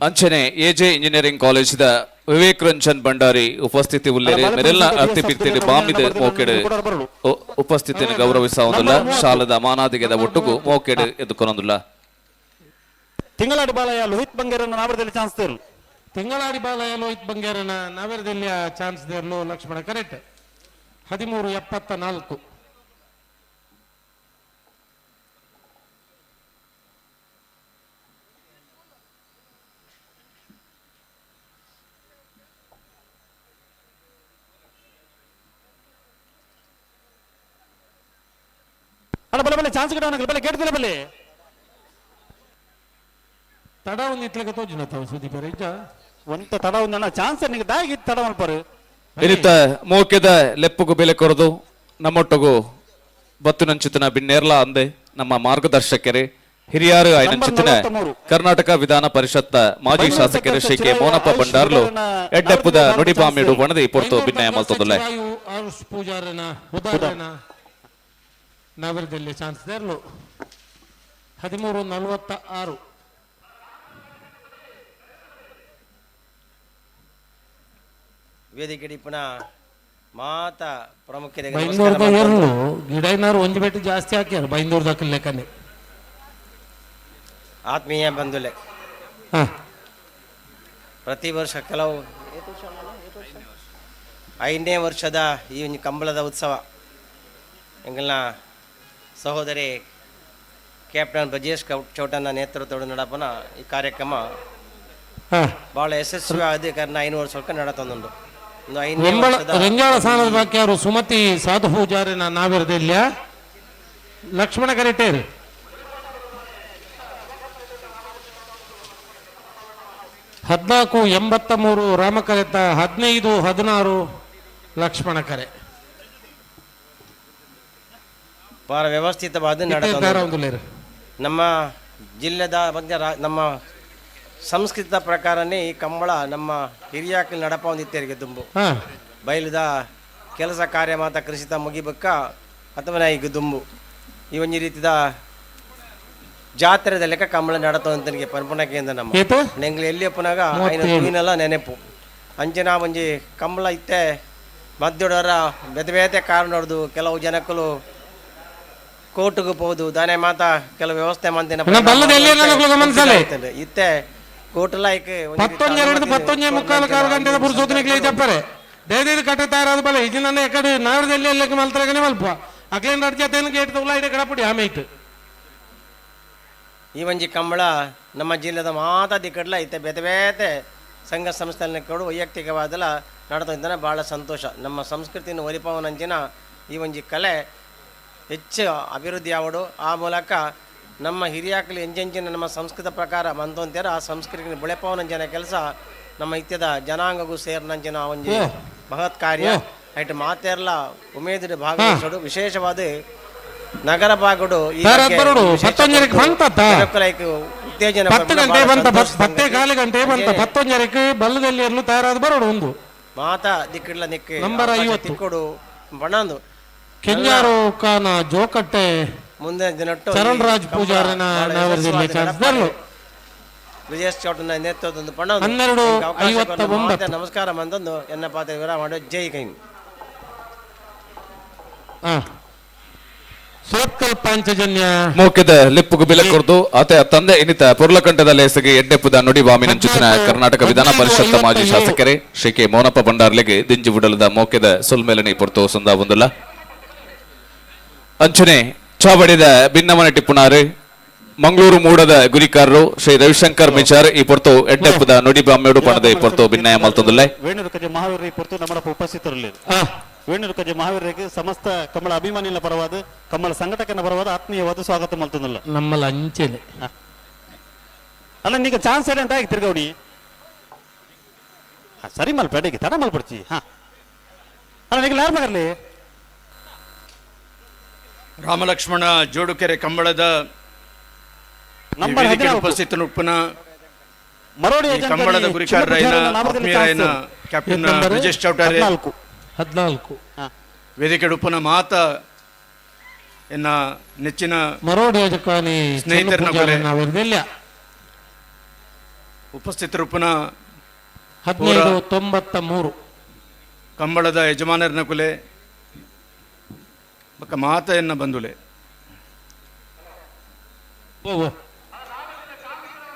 ಅಂಚನೆ AJ engineering college the Vivek Ranjan Bhandari ಉಪಸ್ಥಿತಿ ಉಲ್ಲೇರಿ. ಮೆರೆಲ್ಲ ಅರ್ತಿ ಬಿರ್ತಿಡಿ ಬಾಮಿದ ಮೋಕೆಡೆ ಉಪಸ್ಥಿತಿಯನ್ನು ಗೌರವಿಸ ಒಂದುಲ್ಲ. ಶಾಲದ ಮಾನಾದಿಗೆದ ಒಟ್ಟುಗು ಮೋಕೆಡೆ ಎದುಕೊನೊಂದುಲ್ಲ. ತಿಂಗಳಾಡಿ ಬಾಲಯ್ಯ ಲೋಹಿತ್ ಬಂಗೇರನ ನಾವರದಲ್ಲಿ ಚಾನ್ಸ್ ತೇರು. ತಿಂಗಳಾಡಿ ಬಾಲಯ್ಯ ಲೋಹಿತ್ ಬಂಗೇರನ ನಾವರದಲ್ಲಿ ಚಾನ್ಸ್ ದೇರ್ಲು. ಲಕ್ಷ್ಮಣ ಕರೆಕ್ಟ್ 13:74. ಅಣ್ಣ ಬಲೆ ಬಲೆ ಚಾನ್ಸ್ ಗಿಡ ಬಲೆ ಗೆಡ್ದಿಲ್ಲ ಬಲೆ. ತಡ ಒಂದು ಇತ್ಲಕ ತೋಜುನ ತಾವು ಸುದೀಪ ಇಜ್ಜ. ಒಂತ ತಡ ಒಂದು ಅಣ್ಣ ಚಾನ್ಸ್ ನಿಂಗೆ ದಾಗಿ ತಡ ಮಲ್ಪರು. ಇನ್ನಿತ್ತ ಮೋಕೆದ ಲೆಪ್ಪುಗು ಬೆಲೆ ಕೊರದು ನಮ್ಮೊಟ್ಟುಗು ಬತ್ತುನಂಚಿತನ ಬಿನ್ನೇರ್ಲ ಅಂದೆ ನಮ್ಮ ಮಾರ್ಗದರ್ಶಕರೇ ಹಿರಿಯಾರು ಆಯ್ನಂಚಿತನ ಕರ್ನಾಟಕ ವಿಧಾನ ಪರಿಷತ್ ಮಾಜಿ ಶಾಸಕರು ಶ್ರೀ ಕೆ ಮೋನಪ್ಪ ಬಂಡಾರ್ಲು ಎಡ್ಡೆಪ್ಪುದ ನುಡಿಬಾಮಿಡು ಬಣದಿ ಪೊರ್ತು ಬಿನ್ನಯ ಮಲ್ತೊಂದುಲ್ಲೆ. ಆರುಷ್ ಪೂಜಾರನ ಉದಾಹರಣ ನಗರದಲ್ಲಿ ಚಾನ್ಸ್ ದೇರ್ಲು. 13:46. ವೇದಿಕೆ ಪುನಃ ಮಾತ ಪ್ರಾಮುಖ್ಯತೆ ಬೈಂದೂರ್ದ ಎರ್ಲು ಗಿಡ ಏನಾರು ಒಂಜಿ ಬೆಟ್ಟು ಜಾಸ್ತಿ ಹಾಕ್ಯಾರ ಬೈಂದೂರ್ದ ಲೆಕ್ಕನೆ. ಆತ್ಮೀಯ ಬಂಧುಲೆ, ಪ್ರತಿ ವರ್ಷ ಕೆಲವು 5ನೇ ವರ್ಷದ ಈ ಒಂದು ಕಂಬಳದ ಉತ್ಸವ ಎಂಗಲ್ನ ಸಹೋದರಿ ಕ್ಯಾಪ್ಟನ್ ಬ್ರಜೇಶ್ ಚೌಟನ ನೇತೃತ್ವದ ನಡಪನ ಈ ಕಾರ್ಯಕ್ರಮ ಬಹಳ ಯಶಸ್ವಿ ಆದ ಕಾರಣ 5 ವರ್ಷಕ್ಕೆ ನಡತೊಂದುಂಡು. ಒಂದು 5ನೇ ವರ್ಷದ ರೆಂಜಾಳ ಸಾನದ ಬಾಕಿಯಾರು ಸುಮತಿ ಸಾಧು ಪೂಜಾರಿನ ನಾವಿರದಿಲ್ಲ. ಲಕ್ಷ್ಮಣ ಕರೆಟೇರಿ 14:83 ರಾಮಕರೆತ 15:16 ಲಕ್ಷ್ಮಣ ಕರೆ. ಬಹಳ ವ್ಯವಸ್ಥಿತವಾದ ನಡತೊಂದುಂಡು. ನಮ್ಮ ಜಿಲ್ಲೆದ ಬಗ್ಗೆ ನಮ್ಮ ಸಂಸ್ಕೃತ ಪ್ರಕಾರನೇ ಈ ಕಂಬಳ ನಮ್ಮ ಹಿರಿಯಾಕಲ್ ನಡಪ ಒಂದಿತ್ತೇರಿಗೆ ದುಂಬು ಬಯಲುದ ಕೆಲಸ ಕಾರ್ಯ ಮಾತ ಕೃಷಿತ ಮುಗಿಬಕ್ಕ ಅಥವಾ ಈಗ ದುಂಬು ಈ ಒಂಜಿ ರೀತಿದ ಜಾತ್ರೆದ ಲೆಕ್ಕ ಕಂಬಳ ನಡತೊಂತನಿಗೆ ಪನ್ಪುನಕೆಂದ ನಮ್ಮ ನೆಂಗ್ಲು ಎಲ್ಲಿ ಅಪ್ಪನಾಗ ಐನ ತೂಯಿನಲ್ಲ ನೆನೆಪು ಅಂಚೆನ ಒಂಜಿ ಕಂಬಳ ಇತ್ತೆ ಮದ್ದೊಡರ ಬೇತೆ ಬೇತೆ ಕಾರಣೊಡ್ದು ಕೆಲವು ಜನಕ್ಕಲು ಕೋರ್ಟ್ಗೆ ಪೋದು ದಾನೆ ಮಾತಾ ಕೆಲವು ವ್ಯವಸ್ಥೆ ಮಂದಿನ ಇತ್ತೆ ಕೋರ್ಟ್ ಲೈಕ್ ಪತ್ತೊಂಜೆರಡು ಪತ್ತೊಂಜೆ ಮುಕ್ಕಾಲು ಕಾಲು ಗಂಟೆದ ಪುರುಸೋತನಿಗೆ ಜಪ್ಪರೆ ದಯದೈದು ಕಟ್ಟ ತಯಾರಾದ ಬಲ ಇಜಿನ ಎಕಡೆ ನಾಡದಲ್ಲಿ ಎಲ್ಲಕ್ಕೆ ಮಲ್ತರಗನೆ ಮಲ್ಪ ಅಕ್ಲೇನ್ ರಡ್ ಜೊತೆನು ಗೇಟ್ ತಗುಲ ಇಡೆ ಕಡಪುಡಿ ಆಮೇಯ್ತು. ಈ ಒಂಜಿ ಕಂಬಳ ನಮ್ಮ ಜಿಲ್ಲೆದ ಮಾತಾ ದಿಕ್ಕಡ್ಲ ಇತ್ತೆ ಬೇತೆ ಬೇತೆ ಸಂಘ ಸಂಸ್ಥೆನ ಕೊಡು ವೈಯಕ್ತಿಕವಾದಲ ನಡತಂತಾನೆ ಭಾಳ ಸಂತೋಷ. ನಮ್ಮ ಸಂಸ್ಕೃತಿಯನ್ನು ಒಲಿಪವನಂಚಿನ ಈ ಒಂಜಿ ಕಲೆ ಹೆಚ್ಚು ಅಭಿವೃದ್ಧಿ ಆವಡು ಆ ಮೂಲಕ ನಮ್ಮ ಹಿರಿಯಾಕಲಿ ಎಂಜೆಂಚಿನ ನಮ್ಮ ಸಂಸ್ಕೃತ ಪ್ರಕಾರ ಮಂತೊಂತೀರ ಆ ಸಂಸ್ಕೃತಿನ ಬೆಳೆಪವನಂಚಿನ ಕೆಲಸ ನಮ್ಮ ಇತ್ಯದ ಜನಾಂಗಗೂ ಸೇರಿನಂಚಿನ ಒಂಜಿ ಮಹತ್ ಕಾರ್ಯ. ಐಟ್ ಮಾತೇರ್ಲ ಉಮೇದಿನ ಭಾಗವಹಿಸೋಡು ವಿಶೇಷವಾದ ನಗರ ಭಾಗಡು ಈ ಉತ್ತೇಜನ 10 ಗಂಟೆ ಬಂತ ಪತ್ತೆ ಕಾಲು ಗಂಟೆ ಬಂತ ಪತ್ತೊಂಜರಕ್ಕೆ ಬಲ್ಲದಲ್ಲಿ ತಯಾರಾದ ಬರೋಡು ಒಂದು ಮಾತಾ ದಿಕ್ಕಿಡ್ಲ ನಿಕ್ಕೆ ನಂಬರ್ 50 ತಿಕ್ಕೊಡು ಬಣ್ಣಂದು ಕೆಂಜಾರು ಕಾನ ಜೋಕಟ್ಟೆ ಮುಂದಿನ ದಿನಟ್ಟು ಚರಣ್ ರಾಜ್ ಪೂಜಾರನ ವಿಜಯ್ ಚೌಟನ ನೇತೃತ್ವದ ಬಣ್ಣ 12:59. ನಮಸ್ಕಾರ ಮಂದೊಂದು ಎನ್ನ ಪಾತ್ರ ವಿವರ ಮಾಡೋ ಜೈ ಕೈ. ಸೋತ್ಕಲ್ ಪಾಂಚಜನ್ಯ ಮೌಕ್ಯದ ಲಿಪ್ಪುಗು ಬಿಲೆ ಕೊರ್ದು ಆತ ತಂದೆ ಇನ್ನಿತ ಪೊರ್ಲಕಂಠದ ಲೇಸಗೆ ಎಡ್ಡೆಪ್ಪುದ ನುಡಿ ಬಾಮಿನಂಚಿನ ಕರ್ನಾಟಕ ವಿಧಾನ ಪರಿಷತ್ ಮಾಜಿ ಶಾಸಕರೇ ಶ್ರೀ ಕೆ ಮೋನಪ್ಪ ಭಂಡಾರ್ಲಿಗೆ ದಿಂಜಿ ಬುಡಲದ ಮೌಕ್ಯದ ಸೊಲ್ಮೇಲನಿ ಪೊರ್ತು ಸಂದ ಒಂದುಲ್ಲ. ಅಂಚನೆ ಚಾವಡಿದ ಭಿನ್ನಮನ ಟಿಪ್ಪುನಾರು ಮಂಗಳೂರು ಮೂಡದ ಗುರಿಕಾರರು ಶ್ರೀ ರವಿಶಂಕರ್ ಮಿಚಾರ್ ಈ ಪೊರ್ತು ಎಡ್ಡೆಪ್ಪುದ ನುಡಿ ಬಾಮ್ಯೋಡು ಪಣದ ಈ ಪೊರ್ತು ಭಿನ್ನಯ ಮಲ್ತೊಂದುಲ್ಲೆ. ವೇಣುಕಜೆ ಮಹಾವೀರ ಈ ಪೊರ್ತು ನಮ್ಮ ಉಪಸ್ಥಿತರಲ್ಲಿ ವೇಣುಕಜೆ ಮಹಾವೀರರಿಗೆ ಸಮಸ್ತ ಕಮಲ ಅಭಿಮಾನಿಗಳ ಪರವಾದ ಕಮಲ ಸಂಘಟಕನ ಪರವಾದ ಆತ್ಮೀಯವಾದ ಸ್ವಾಗತ ಮಲ್ತೊಂದುಲ್ಲ. ನಮ್ಮಲ್ಲ ಅಂಚೆನೆ ಅಲ್ಲ ನೀಗ ಚಾನ್ಸ್ ಅಂತ ಆಗಿ ತಿರ್ಗೌಡಿ ಸರಿ ಮಲ್ಪ ಅಡಿಗೆ ತಡ ಮಲ್ಪಡ್ಚಿ. ಹಾ ಅಲ್ಲ ನೀವು ಯಾರು ಮಗರ್ಲಿ ರಾಮಲಕ್ಷ್ಮಣ ಜೋಡುಕೆರೆ ಕಂಬಳದ ನಂಬರ್ ಉಪಸ್ಥಿತನುಪ್ಪನ ಮರೋಡಿ ಕಂಬಳದ ಗುರಿಕಾರರಾಯನ ಆತ್ಮೀಯರಾಯನ ಕ್ಯಾಪ್ಟನ್ ಬ್ರಿಜೇಶ್ ಚೌಟಾರೆ 14 ವೇದಿಕೆ ಉಪ್ಪನ ಮಾತ ಎನ್ನ ನೆಚ್ಚಿನ ಮರೋಡಿ ಯಜಕಾನಿ ಸ್ನೇಹಿತರನ್ನ ಉಪಸ್ಥಿತರುಪ್ಪನ 15:93 ಕಂಬಳದ ಯಜಮಾನರನ ಕುಲೆ ಬಕ್ಕ ಮಾತ ಎನ್ನ ಬಂಧುಲೆ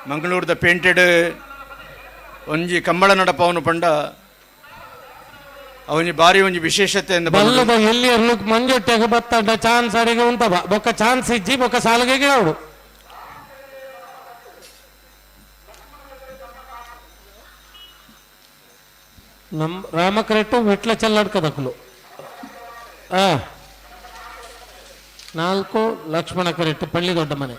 ಮಂಗಳೂರದ ಪೇಂಟೆಡ್ ಒಂಜಿ ಕಂಬಳ ನಡಪವನು ಪಂಡ ಅವನಿ ಬಾರಿ ಒಂಜಿ ವಿಶೇಷತೆ ಬಲ್ಲದ ಎಲ್ಲಿ ಅರ್ಲುಕ್ ಮಂಜೊಟ್ಟೆಗೆ ಬತ್ತಂಡ ಚಾನ್ಸ್ ಅಡಿಗೆ ಉಂಟ ಬೊಕ್ಕ ಚಾನ್ಸ್ ಇಜ್ಜಿ ಬೊಕ್ಕ ಸಾಲಿಗೆ ಅವಡು ನಮ್ ರಾಮಕರೆಟ್ಟು ವಿಟ್ಲ ಚೆಲ್ಲಾಡ್ಕದಕ್ಲು 4 ಲಕ್ಷ್ಮಣ ಕರೆಟ್ಟು ಪಳ್ಳಿ ದೊಡ್ಡ ಮನೆ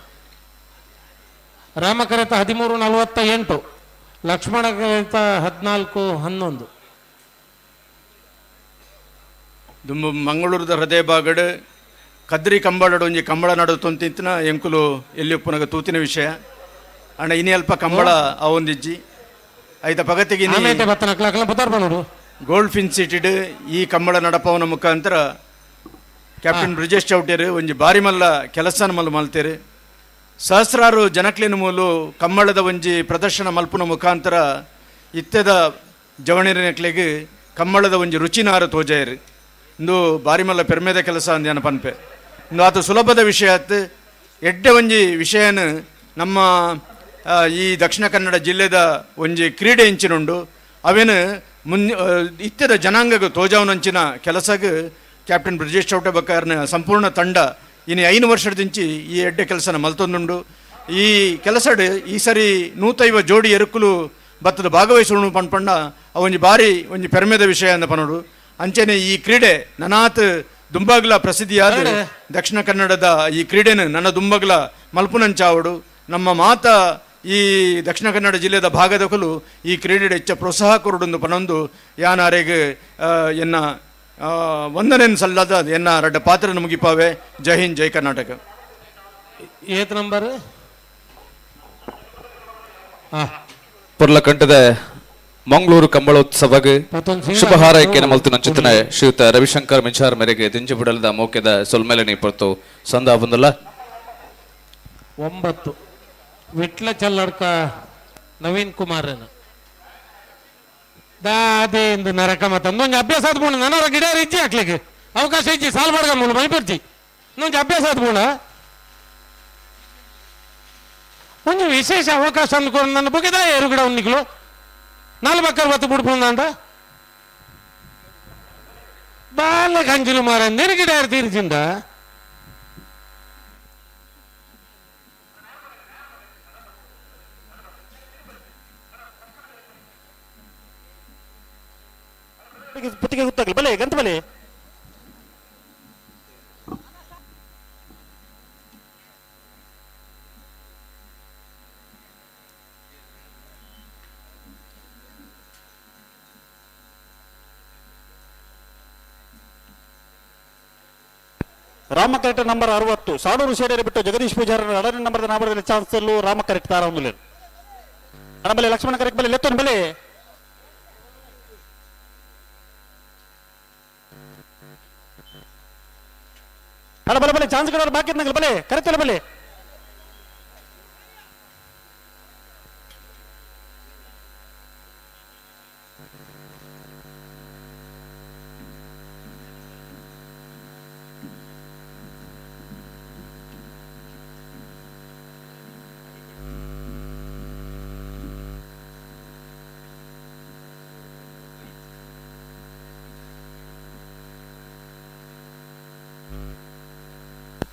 ರಾಮಕರೆತ 13:48 ಲಕ್ಷ್ಮಣ ಕರೆತ 14:11. ದುಂಬು ಮಂಗಳೂರದ ಹೃದಯ ಭಾಗಡ್ ಕದ್ರಿ ಕಂಬಳಡು ಒಂಜಿ ಕಂಬಳ ನಡು ತೊಂತಿತ್ತಿನ ಎಂಕುಲು ಎಲ್ಲಿ ಉಪ್ಪುನಗ ತೂತಿನ ವಿಷಯ ಅಣ್ಣ ಇನಿ ಅಲ್ಪ ಕಂಬಳ ಅವೊಂದಿಜ್ಜಿ ಐತ ಪಗತಿಗೆ ಗೋಲ್ಡ್ ಫಿನ್ ಸಿಟಿಡ್ ಈ ಕಂಬಳ ನಡಪವನ ಮುಖಾಂತರ ಕ್ಯಾಪ್ಟನ್ ಬ್ರಿಜೇಶ್ ಚೌಟೇರು ಒಂಜಿ ಬಾರಿ ಮಲ್ಲ ಕೆಲಸನ ಮಲ್ಲು ಮಲ್ತೇರು. ಸಹಸ್ರಾರು ಜನಕ್ಲಿನ ಮೂಲು ಕಂಬಳದ ಒಂಜಿ ಪ್ರದರ್ಶನ ಮಲ್ಪುನ ಮುಖಾಂತರ ಇತ್ತೆದ ಜವಣಿರನಕ್ಲೆಗ್ ಕಂಬಳದ ಒಂಜಿ ರುಚಿನಾರು ತೋಜಾಯರು. ಇಂದು ಬಾರಿ ಮಲ್ಲ ಪೆರ್ಮೆದ ಕೆಲಸ ಅಂದ್ಯಾನ ಪನ್ಪೆ. ಇಂದು ಆತ ಸುಲಭದ ವಿಷಯ ಆತು ಎಡ್ಡೆ ಒಂಜಿ ವಿಷಯನ ನಮ್ಮ ಈ ದಕ್ಷಿಣ ಕನ್ನಡ ಜಿಲ್ಲೆದ ಒಂಜಿ ಕ್ರೀಡೆ ಇಂಚಿನುಂಡು ಅವೇನು ಮುನ್ ಇತ್ತೆದ ಜನಾಂಗಗ ತೋಜಾವನಂಚಿನ ಕೆಲಸಗ್ ಕ್ಯಾಪ್ಟನ್ ಬ್ರಿಜೇಶ್ ಚೌಟ ಬಕ್ಕಾರ್ನ ಸಂಪೂರ್ಣ ತಂಡ ಇನ್ನು 5 ವರ್ಷದಿಂಚಿ ಈ ಎಡ್ಡೆ ಕೆಲಸನ ಮಲ್ತೊಂದುಂಡು. ಈ ಕೆಲಸಡ್ ಈ ಸರಿ 150 ಜೋಡಿ ಎರುಕುಲು ಭತ್ತದ ಭಾಗವಹಿಸುವನು ಪಣ್ಪಂಡ ಅವೊಂಜಿ ಬಾರಿ ಒಂಜಿ ಪೆರ್ಮೆದ ವಿಷಯ ಅಂದ ಪನೋಡು. ಅಂಚನೆ ಈ ಕ್ರೀಡೆ ನನಾತ್ ದುಂಬಾಗ್ಲ ಪ್ರಸಿದ್ಧಿಯಾದ ದಕ್ಷಿಣ ಕನ್ನಡದ ಈ ಕ್ರೀಡೆನ ನನ್ನ ದುಂಬಗ್ಲ ಮಲ್ಪುನಂಚಾವಡು ನಮ್ಮ ಮಾತ ಈ ದಕ್ಷಿಣ ಕನ್ನಡ ಜಿಲ್ಲೆದ ಭಾಗದಕಲು ಈ ಕ್ರೀಡೆ ಹೆಚ್ಚ ಪ್ರೋತ್ಸಾಹ ಕೊರಡೊಂದು ಪನೊಂದು ಯಾನಾರೆಗ್ ಎನ್ನ ವಂದನೆಯನ್ನು ಸಲ್ಲದ ಎನ್ನ ರಡ್ಡ ಪಾತ್ರ ಮುಗಿಪಾವೆ. ಜೈ ಹಿಂದ್, ಜೈ ಕರ್ನಾಟಕ. ಏತ್ ನಂಬರ್ ಪೊರ್ಲಕಂಠದ ಮಂಗಳೂರು ಕಂಬಳೋತ್ಸವಗ್ ಶುಭ ಹಾರೈಕೆಯನ್ನು ಮಲ್ತು ನಂಚುತ್ತಿನ ಶ್ರೀಯುತ ರವಿಶಂಕರ್ ಮಿಂಚಾರ್ ಮೇರೆಗೆ ದಿಂಜುಬುಡಲದ ಮೌಕ್ಯದ ಸೊಲ್ಮೆಲನಿ ಪೊರ್ತು ಸಂದ ಬಂದಲ್ಲ. 9 ವಿಟ್ಲ ಚಲ್ಲಡ್ಕ ನವೀನ್ ಕುಮಾರನ ದಾದೆ ಎಂದು ನರಕ ಮತ್ತೊಂದು ಅಭ್ಯಾಸ ಆದ್ಕೊಂಡು ನನರ ಗಿಡ ಇಜ್ಜಿ ಹಾಕ್ಲಿಕ್ಕೆ ಅವಕಾಶ ಇಜ್ಜಿ ಸಾಲ್ ಬಾಡ್ಗ ಮೂಲ ಮೈಪರ್ಜಿ ಇನ್ನೊಂದು ಅಭ್ಯಾಸ ಆದ್ಬೋಣ ಒಂದು ವಿಶೇಷ ಅವಕಾಶ ಅಂದ್ಕೊಂಡು ನನ್ನ ಬಗ್ಗೆದ ಎರುಗಡ ಉನ್ನಿಕ್ಲು ನಾಲ್ ಬಕ್ಕರ್ ಬತ್ತು ಬಿಡ್ಪುಂದ ಬಾಲ ಕಂಜಿಲು ಮಾರ ನಿನಗಿಡ ತೀರ್ಚಿಂದ ಪುತ್ತಿಗೆ ಗೊತ್ತಾಗಲಿ ಬಲೆ ಗಂತ ಬಲೆ. ರಾಮ ಕರೆಕ್ಟ್ ನಂಬರ್ 60 ಸಾಡೂರು ಶೇಡೇರಿ ಬಿಟ್ಟು ಜಗದೀಶ್ ಪೂಜಾರಿ ಎರಡನೇ ನಂಬರ್ ನಾಬರದಲ್ಲಿ ಚಾನ್ಸ್ ಎಲ್ಲೂ ರಾಮ ಕರೆಕ್ಟ್ ತಾರ ಒಂದು ಬಲೆ ಲಕ್ಷ್ಮಣ ಕರೆಕ್ಟ್ ಬಲೆ ಲೆತ್ತೊಂದು ಬಲೆ. ಅಲ್ಲ ಬಲೆ ಬಲೆ ಚಾನ್ಸ್ ಕೊಡೋರು ಬಾಕಿ ಇದ್ನಂಗಲ್ಲ ಬಲೆ ಕರೆಕ್ಟ್ ಬಲೆ.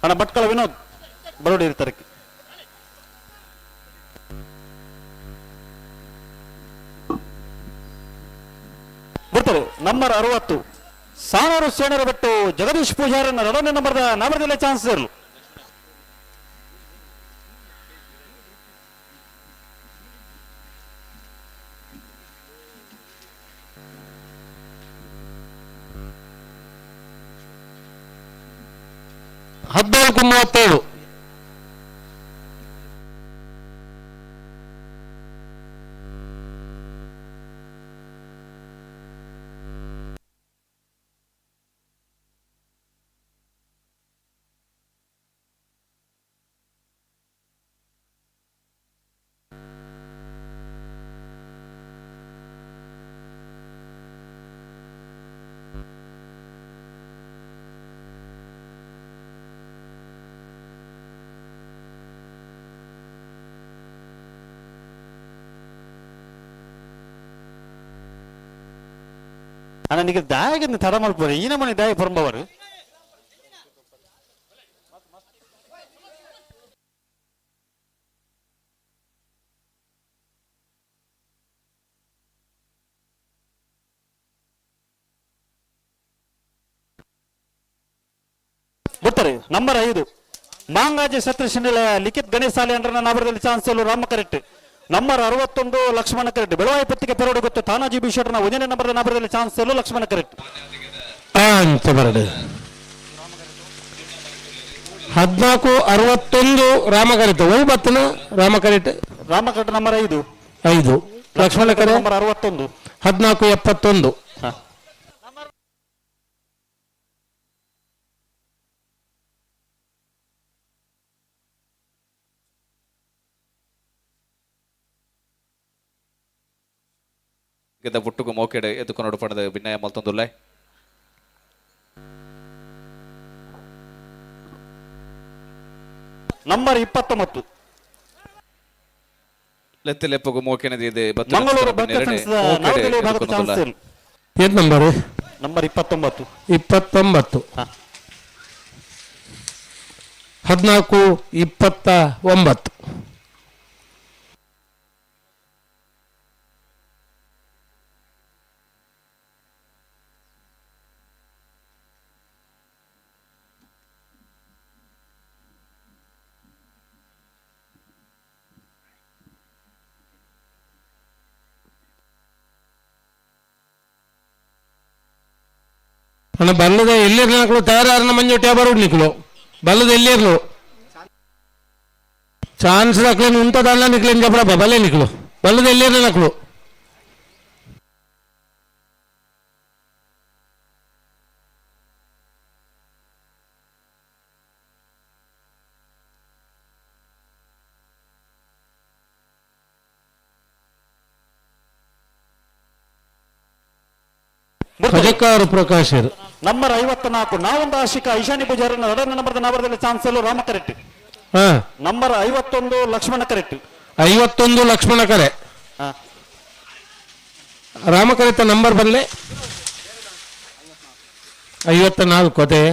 ಅಣ್ಣ ಭಟ್ಕಳ ವಿನೋದ್ ಬರೋಡಿ ಇರ್ತಾರೆ. ಬರ್ತಾರೆ ನಂಬರ್ 60 ಸಾನೂರು ಸೇನರ ಬಿಟ್ಟು ಜಗದೀಶ್ ಪೂಜಾರನ್ನ ಎರಡನೇ ನಂಬರ್ದ ನಾಮರದಲ್ಲೇ ಚಾನ್ಸ್ ಇರಲು. ಹದಿನಾಲ್ಕು 37. ಅಣ್ಣ ನಿಮಗೆ ದಾಯಿಗೆ ತಡ ಮಲ್ಪುರೆ ಈ ನಮ್ಮನೆ ದಾಯಿ ಪರಂಬವರು. ಬರ್ತಾರೆ ನಂಬರ್ 5 ಮಾಂಗಾಜಿ ಸತ್ರಶನಿಲ ಲಿಖಿತ್ ಗಣೇಶ್ ಸಾಲೆ ಅಂದ್ರೆ ನಾಬರದಲ್ಲಿ chance Rama correct. Number 61 Lakshmana correct. Beluvai ಪತ್ತಿಗೆ ಪೆರೋಡು ಗೊತ್ತು ತಾನಾಜಿ ಬಿಶೆಟ್ನ ಒಂದನೇ ನಂಬರ್ ನಾಬರದಲ್ಲಿ ಚಾನ್ಸ್ ಲಕ್ಷ್ಮಣ ಕರೆಕ್ಟ್. ಅಂತ ಬರಡು 14 61 ರಾಮ ಕರೆಕ್ಟ್. ಓ ಬತ್ತನ Rama correct. Rama correct number 5 5 Lakshmana ಕರೆ ನಂಬರ್ 61 14 71. ಪುಟ್ಟುಗು ಮೋಕೆಡೆ ಎದ್ದುಕೊಂಡು ಪಡೆದ ಭಿನ್ನಯ ಮಲ್ತೊಂದುಲ್ಲೆ. ನಂಬರ್ 29 ಲೆತ್ತೆ ಲೆಪ್ಪಗು ಮೋಕೆನದಿದೆ ಮಂಗಳೂರು ಏನ್ ನಂಬರ್? ನಂಬರ್ 29. 29 14 29. ಅಣ್ಣ ಬಲ್ಲದ ಎಲ್ಲಿರ್ಲು ತಯಾರಾರನ ಮಂಜೊಟ್ಟಿ ಬರೋಡು ನಿಕ್ಲು ಬಲ್ಲದ ಎಲ್ಲಿರ್ಲು ಚಾನ್ಸ್ ದಾಖಲೆ ಉಂಟದಲ್ಲ ನಿಕ್ಲೇನ್ ಜಬರ ಬಲೆ ನಿಕ್ಲು ಬಲ್ಲದ ಎಲ್ಲಿರ್ಲು ನಕ್ಲು. ಪಜಕ್ಕಾರು ಪ್ರಕಾಶರು. Number 54 ನಾವೊಂದು ಆಶಿಕ ಐಶಾನಿ ಪೂಜಾರನ ಎರಡನೇ ನಂಬರ್ದ ನಾವರದಲ್ಲಿ ಚಾನ್ಸಲು Rama correct. Number 51 Lakshmana correct. 51 Lakshmana ಕರೆ. ರಾಮ ಕರೆತ ನಂಬರ್ ಬರಲಿ 54 ಅದೇ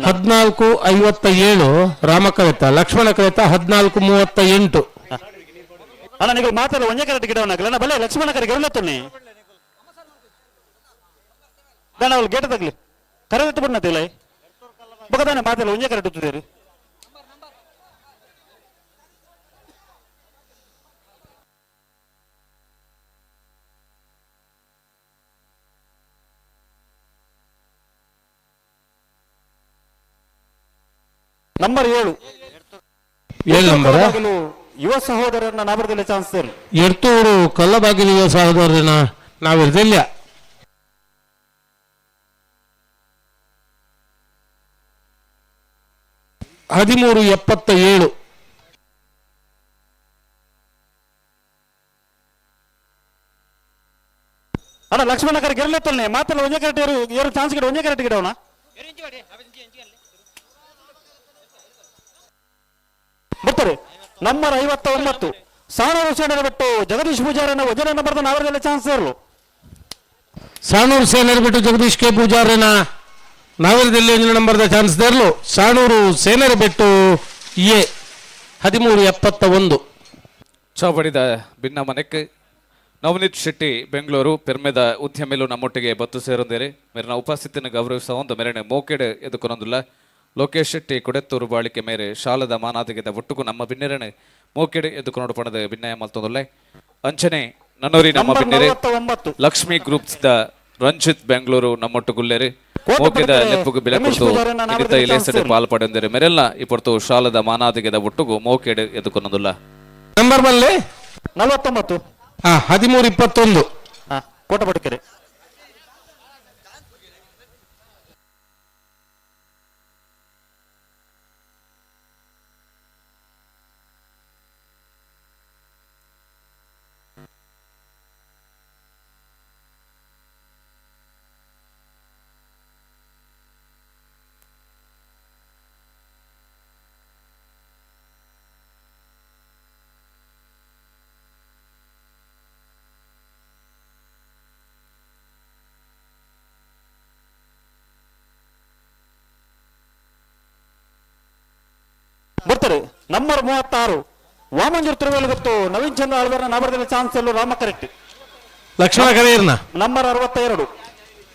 14 57 ರಾಮ ಕರೆತ, ಲಕ್ಷ್ಮಣ ಕರೆತ 14 38. ಅಣ್ಣ ನೀವು ಮಾತಾಡ ಒಂದೇ ಕರೆಕ್ಟ್ ಗಿಡವನ್ನ ಬಲೆ ಲಕ್ಷ್ಮಣ ಕರೆ ಗೆಲ್ಲತ್ತೊನ್ನಿ ದಾನ ಅವಳು ಗೇಟ್ ತಗ್ಲಿ ಕರೆದತ್ತು ಬಣ್ಣತಿಲ್ಲ ಬೊಕದಾನೆ ಮಾತಾಡ ಒಂದೇ ಕರೆಕ್ಟ್ ಉತ್ತಿದ್ದೀರಿ. ನಂಬರ್ 7 7 ನಂಬರ್ ಯುವ ಸಹೋದರನ ನಾಬರದಲ್ಲಿ ಚಾನ್ಸ್ ಎರ್ತೂರು ಕಲ್ಲಬಾಗಿಲು ಯುವ ಸಹೋದರನ ನಾವಿರ್ದಿಲ್ಲ. ಹದಿಮೂರು 77. ಅಣ್ಣ ಲಕ್ಷ್ಮಣ ಕರೆ ಗೆಲ್ಲತ್ತೊನ್ನೆ ಮಾತಲ್ಲ ಒಂದೇ ಕರೆಕ್ಟ್ ಏರು ಚಾನ್ಸ್ ಗಿಡ ಒಂದೇ ಕರೆಕ್ಟ್ ಗಿಡವಣ ಬರ್ತಾರೆ. ನಂಬರ್ 59 ಸಾಣೂರು ಸೇನರ ಬಿಟ್ಟು ಜಗದೀಶ್ ಪೂಜಾರನ ವಜನ ನಂಬರ್ದ ನಾವರದಲ್ಲಿ ಚಾನ್ಸ್ ಇರಲು. ಸಾಣೂರು ಸೇನರ ಬಿಟ್ಟು ಜಗದೀಶ್ ಕೆ ಪೂಜಾರನ ನಾವರದಲ್ಲಿ ನಂಬರ್ದ ಚಾನ್ಸ್ ಇರಲು. ಸಾಣೂರು ಸೇನರ ಬಿಟ್ಟು ಎ 13 71. ಚಾವಡಿದ ಭಿನ್ನ ಮನೆಕ್ ನವನೀತ್ ಶೆಟ್ಟಿ ಬೆಂಗಳೂರು ಪೆರ್ಮೆದ ಉದ್ಯಮಿಲು ನಮ್ಮೊಟ್ಟಿಗೆ ಬತ್ತು ಸೇರೊಂದೇರಿ ಮೇರಿನ ಉಪಸ್ಥಿತಿಯನ್ನು ಗೌರವಿಸುವ ಒಂದು ಮೇರೆನೆ ಮೋಕೆಡ್ ಎದುಕೊನೊಂದುಲ್ಲ. ಲೋಕೇಶ್ ಶೆಟ್ಟಿ ಕೊಡೆತ್ತೂರು ಬಾಳಿಕೆ ಮೇರೆ ಶಾಲದ ಮಾನಾದಿಗೆದ ಒಟ್ಟುಗು ನಮ್ಮ ಬಿನ್ನೆರನೆ ಮೋಕೆಡ್ ಎದುಕೊನೋಡು ಪಣದ ಭಿನ್ನಯ ಮಲ್ತೊಂದುಲ್ಲೆ. ಅಂಚನೆ ನನ್ನೂರಿ ನಮ್ಮ ಬಿನ್ನೆರೆ Lakshmi groups the Ranjit Bengaluru ನಮ್ಮೊಟ್ಟುಗುಲ್ಲೇರಿ ಮೋಕೆದ ಲೆಪ್ಪುಗು ಬಿಲೆ ಕೊಡ್ತು ಇಡಿತ ಇಲೇಸಡೆ ಪಾಲ್ ಪಡೆಂದರೆ ಮೇರೆಲ್ಲ ಈ ಪೊರ್ತು ಶಾಲದ ಮಾನಾದಿಗೆದ ಒಟ್ಟುಗು ಮೋಕೆಡ್ ಎದುಕೊನೊಂದುಲ್ಲ. ನಂಬರ್ ಬಲ್ಲೆ 49 13 21 ಕೋಟಪಡಿಕೆರೆ. ಬರ್ತಾರೆ. ನಂಬರ್ 36 ವಾಮಂಜೂರ್ ತಿರುವೇಲು ಗೊತ್ತು ನವೀನ್ ಚಂದ್ರ ಆಳ್ವಾರ ನಾಬರದಲ್ಲಿ ಚಾನ್ಸ್ ರಾಮ ಕರೆಕ್ಟ್. ಲಕ್ಷ್ಮಣ ಕರೆಯರ್ನ ನಂಬರ್ 62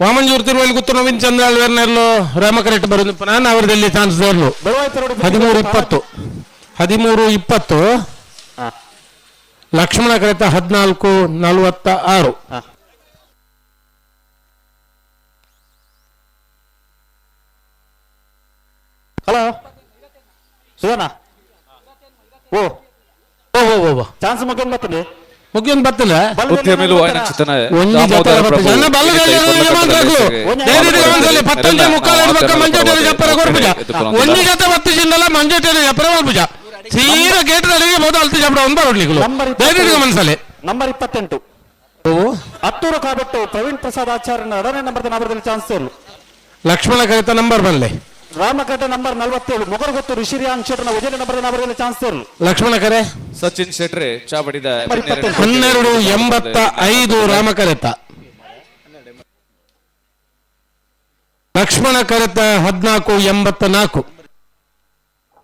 ವಾಮಂಜೂರ್ ತಿರುವೇಲು ಗೊತ್ತು ನವೀನ್ ಚಂದ್ರ ಆಳ್ವಾರ್ನೆಲ್ಲೋ ರಾಮ ಕರೆಕ್ಟ್ ಬರೋದು ನಾನು ಅವರದಲ್ಲಿ ಚಾನ್ಸ್ ಇರಲು. 13 20 13 20 ಲಕ್ಷ್ಮಣ ಕರೆತ 14 46. ಹಲೋ ಸುಧಾನ ಓ ಓ ಓ ಚಾನ್ಸ್ ಮುಗಿಯೊಂದು ಬರ್ತದೆ ಮುಗಿಯೊಂದು ಬರ್ತದೆ. ಉದ್ಯಮಿಲು ವಾಯನಚಿತನ ಸೀದಾ ಗೇಟ್ ಮನಸ್ಸಲ್ಲಿ. ನಂಬರ್ 28 ಹತ್ತೂರು ಕಾಬೆಟ್ಟು ಪ್ರವೀಣ್ ಪ್ರಸಾದ್ ಆಚಾರ್ಯನ ಎರಡನೇ ನಂಬರ್ ನಾಬರದಲ್ಲಿ ಚಾನ್ಸ್ ಲಕ್ಷ್ಮಣ ಕರೆತ ನಂಬರ್ ಬರಲಿ. ರಾಮಕಟ ನಂಬರ್ 47 ಮೊಗರಗೊತ್ತು ಋಷಿರಿಯಾನ್ ಶೆಟ್ಟರ್ನ ಉಜಯ ನಂಬರ್ ನಾಬರದಲ್ಲಿ ಚಾನ್ಸ್ ಇರಲು. ಲಕ್ಷ್ಮಣ ಕರೆ ಸಚಿನ್ ಶೆಟ್ರೆ ಚಾವಡಿದ 12 85 ರಾಮಕರೆತ. ಲಕ್ಷ್ಮಣ ಕರೆತ 14 84.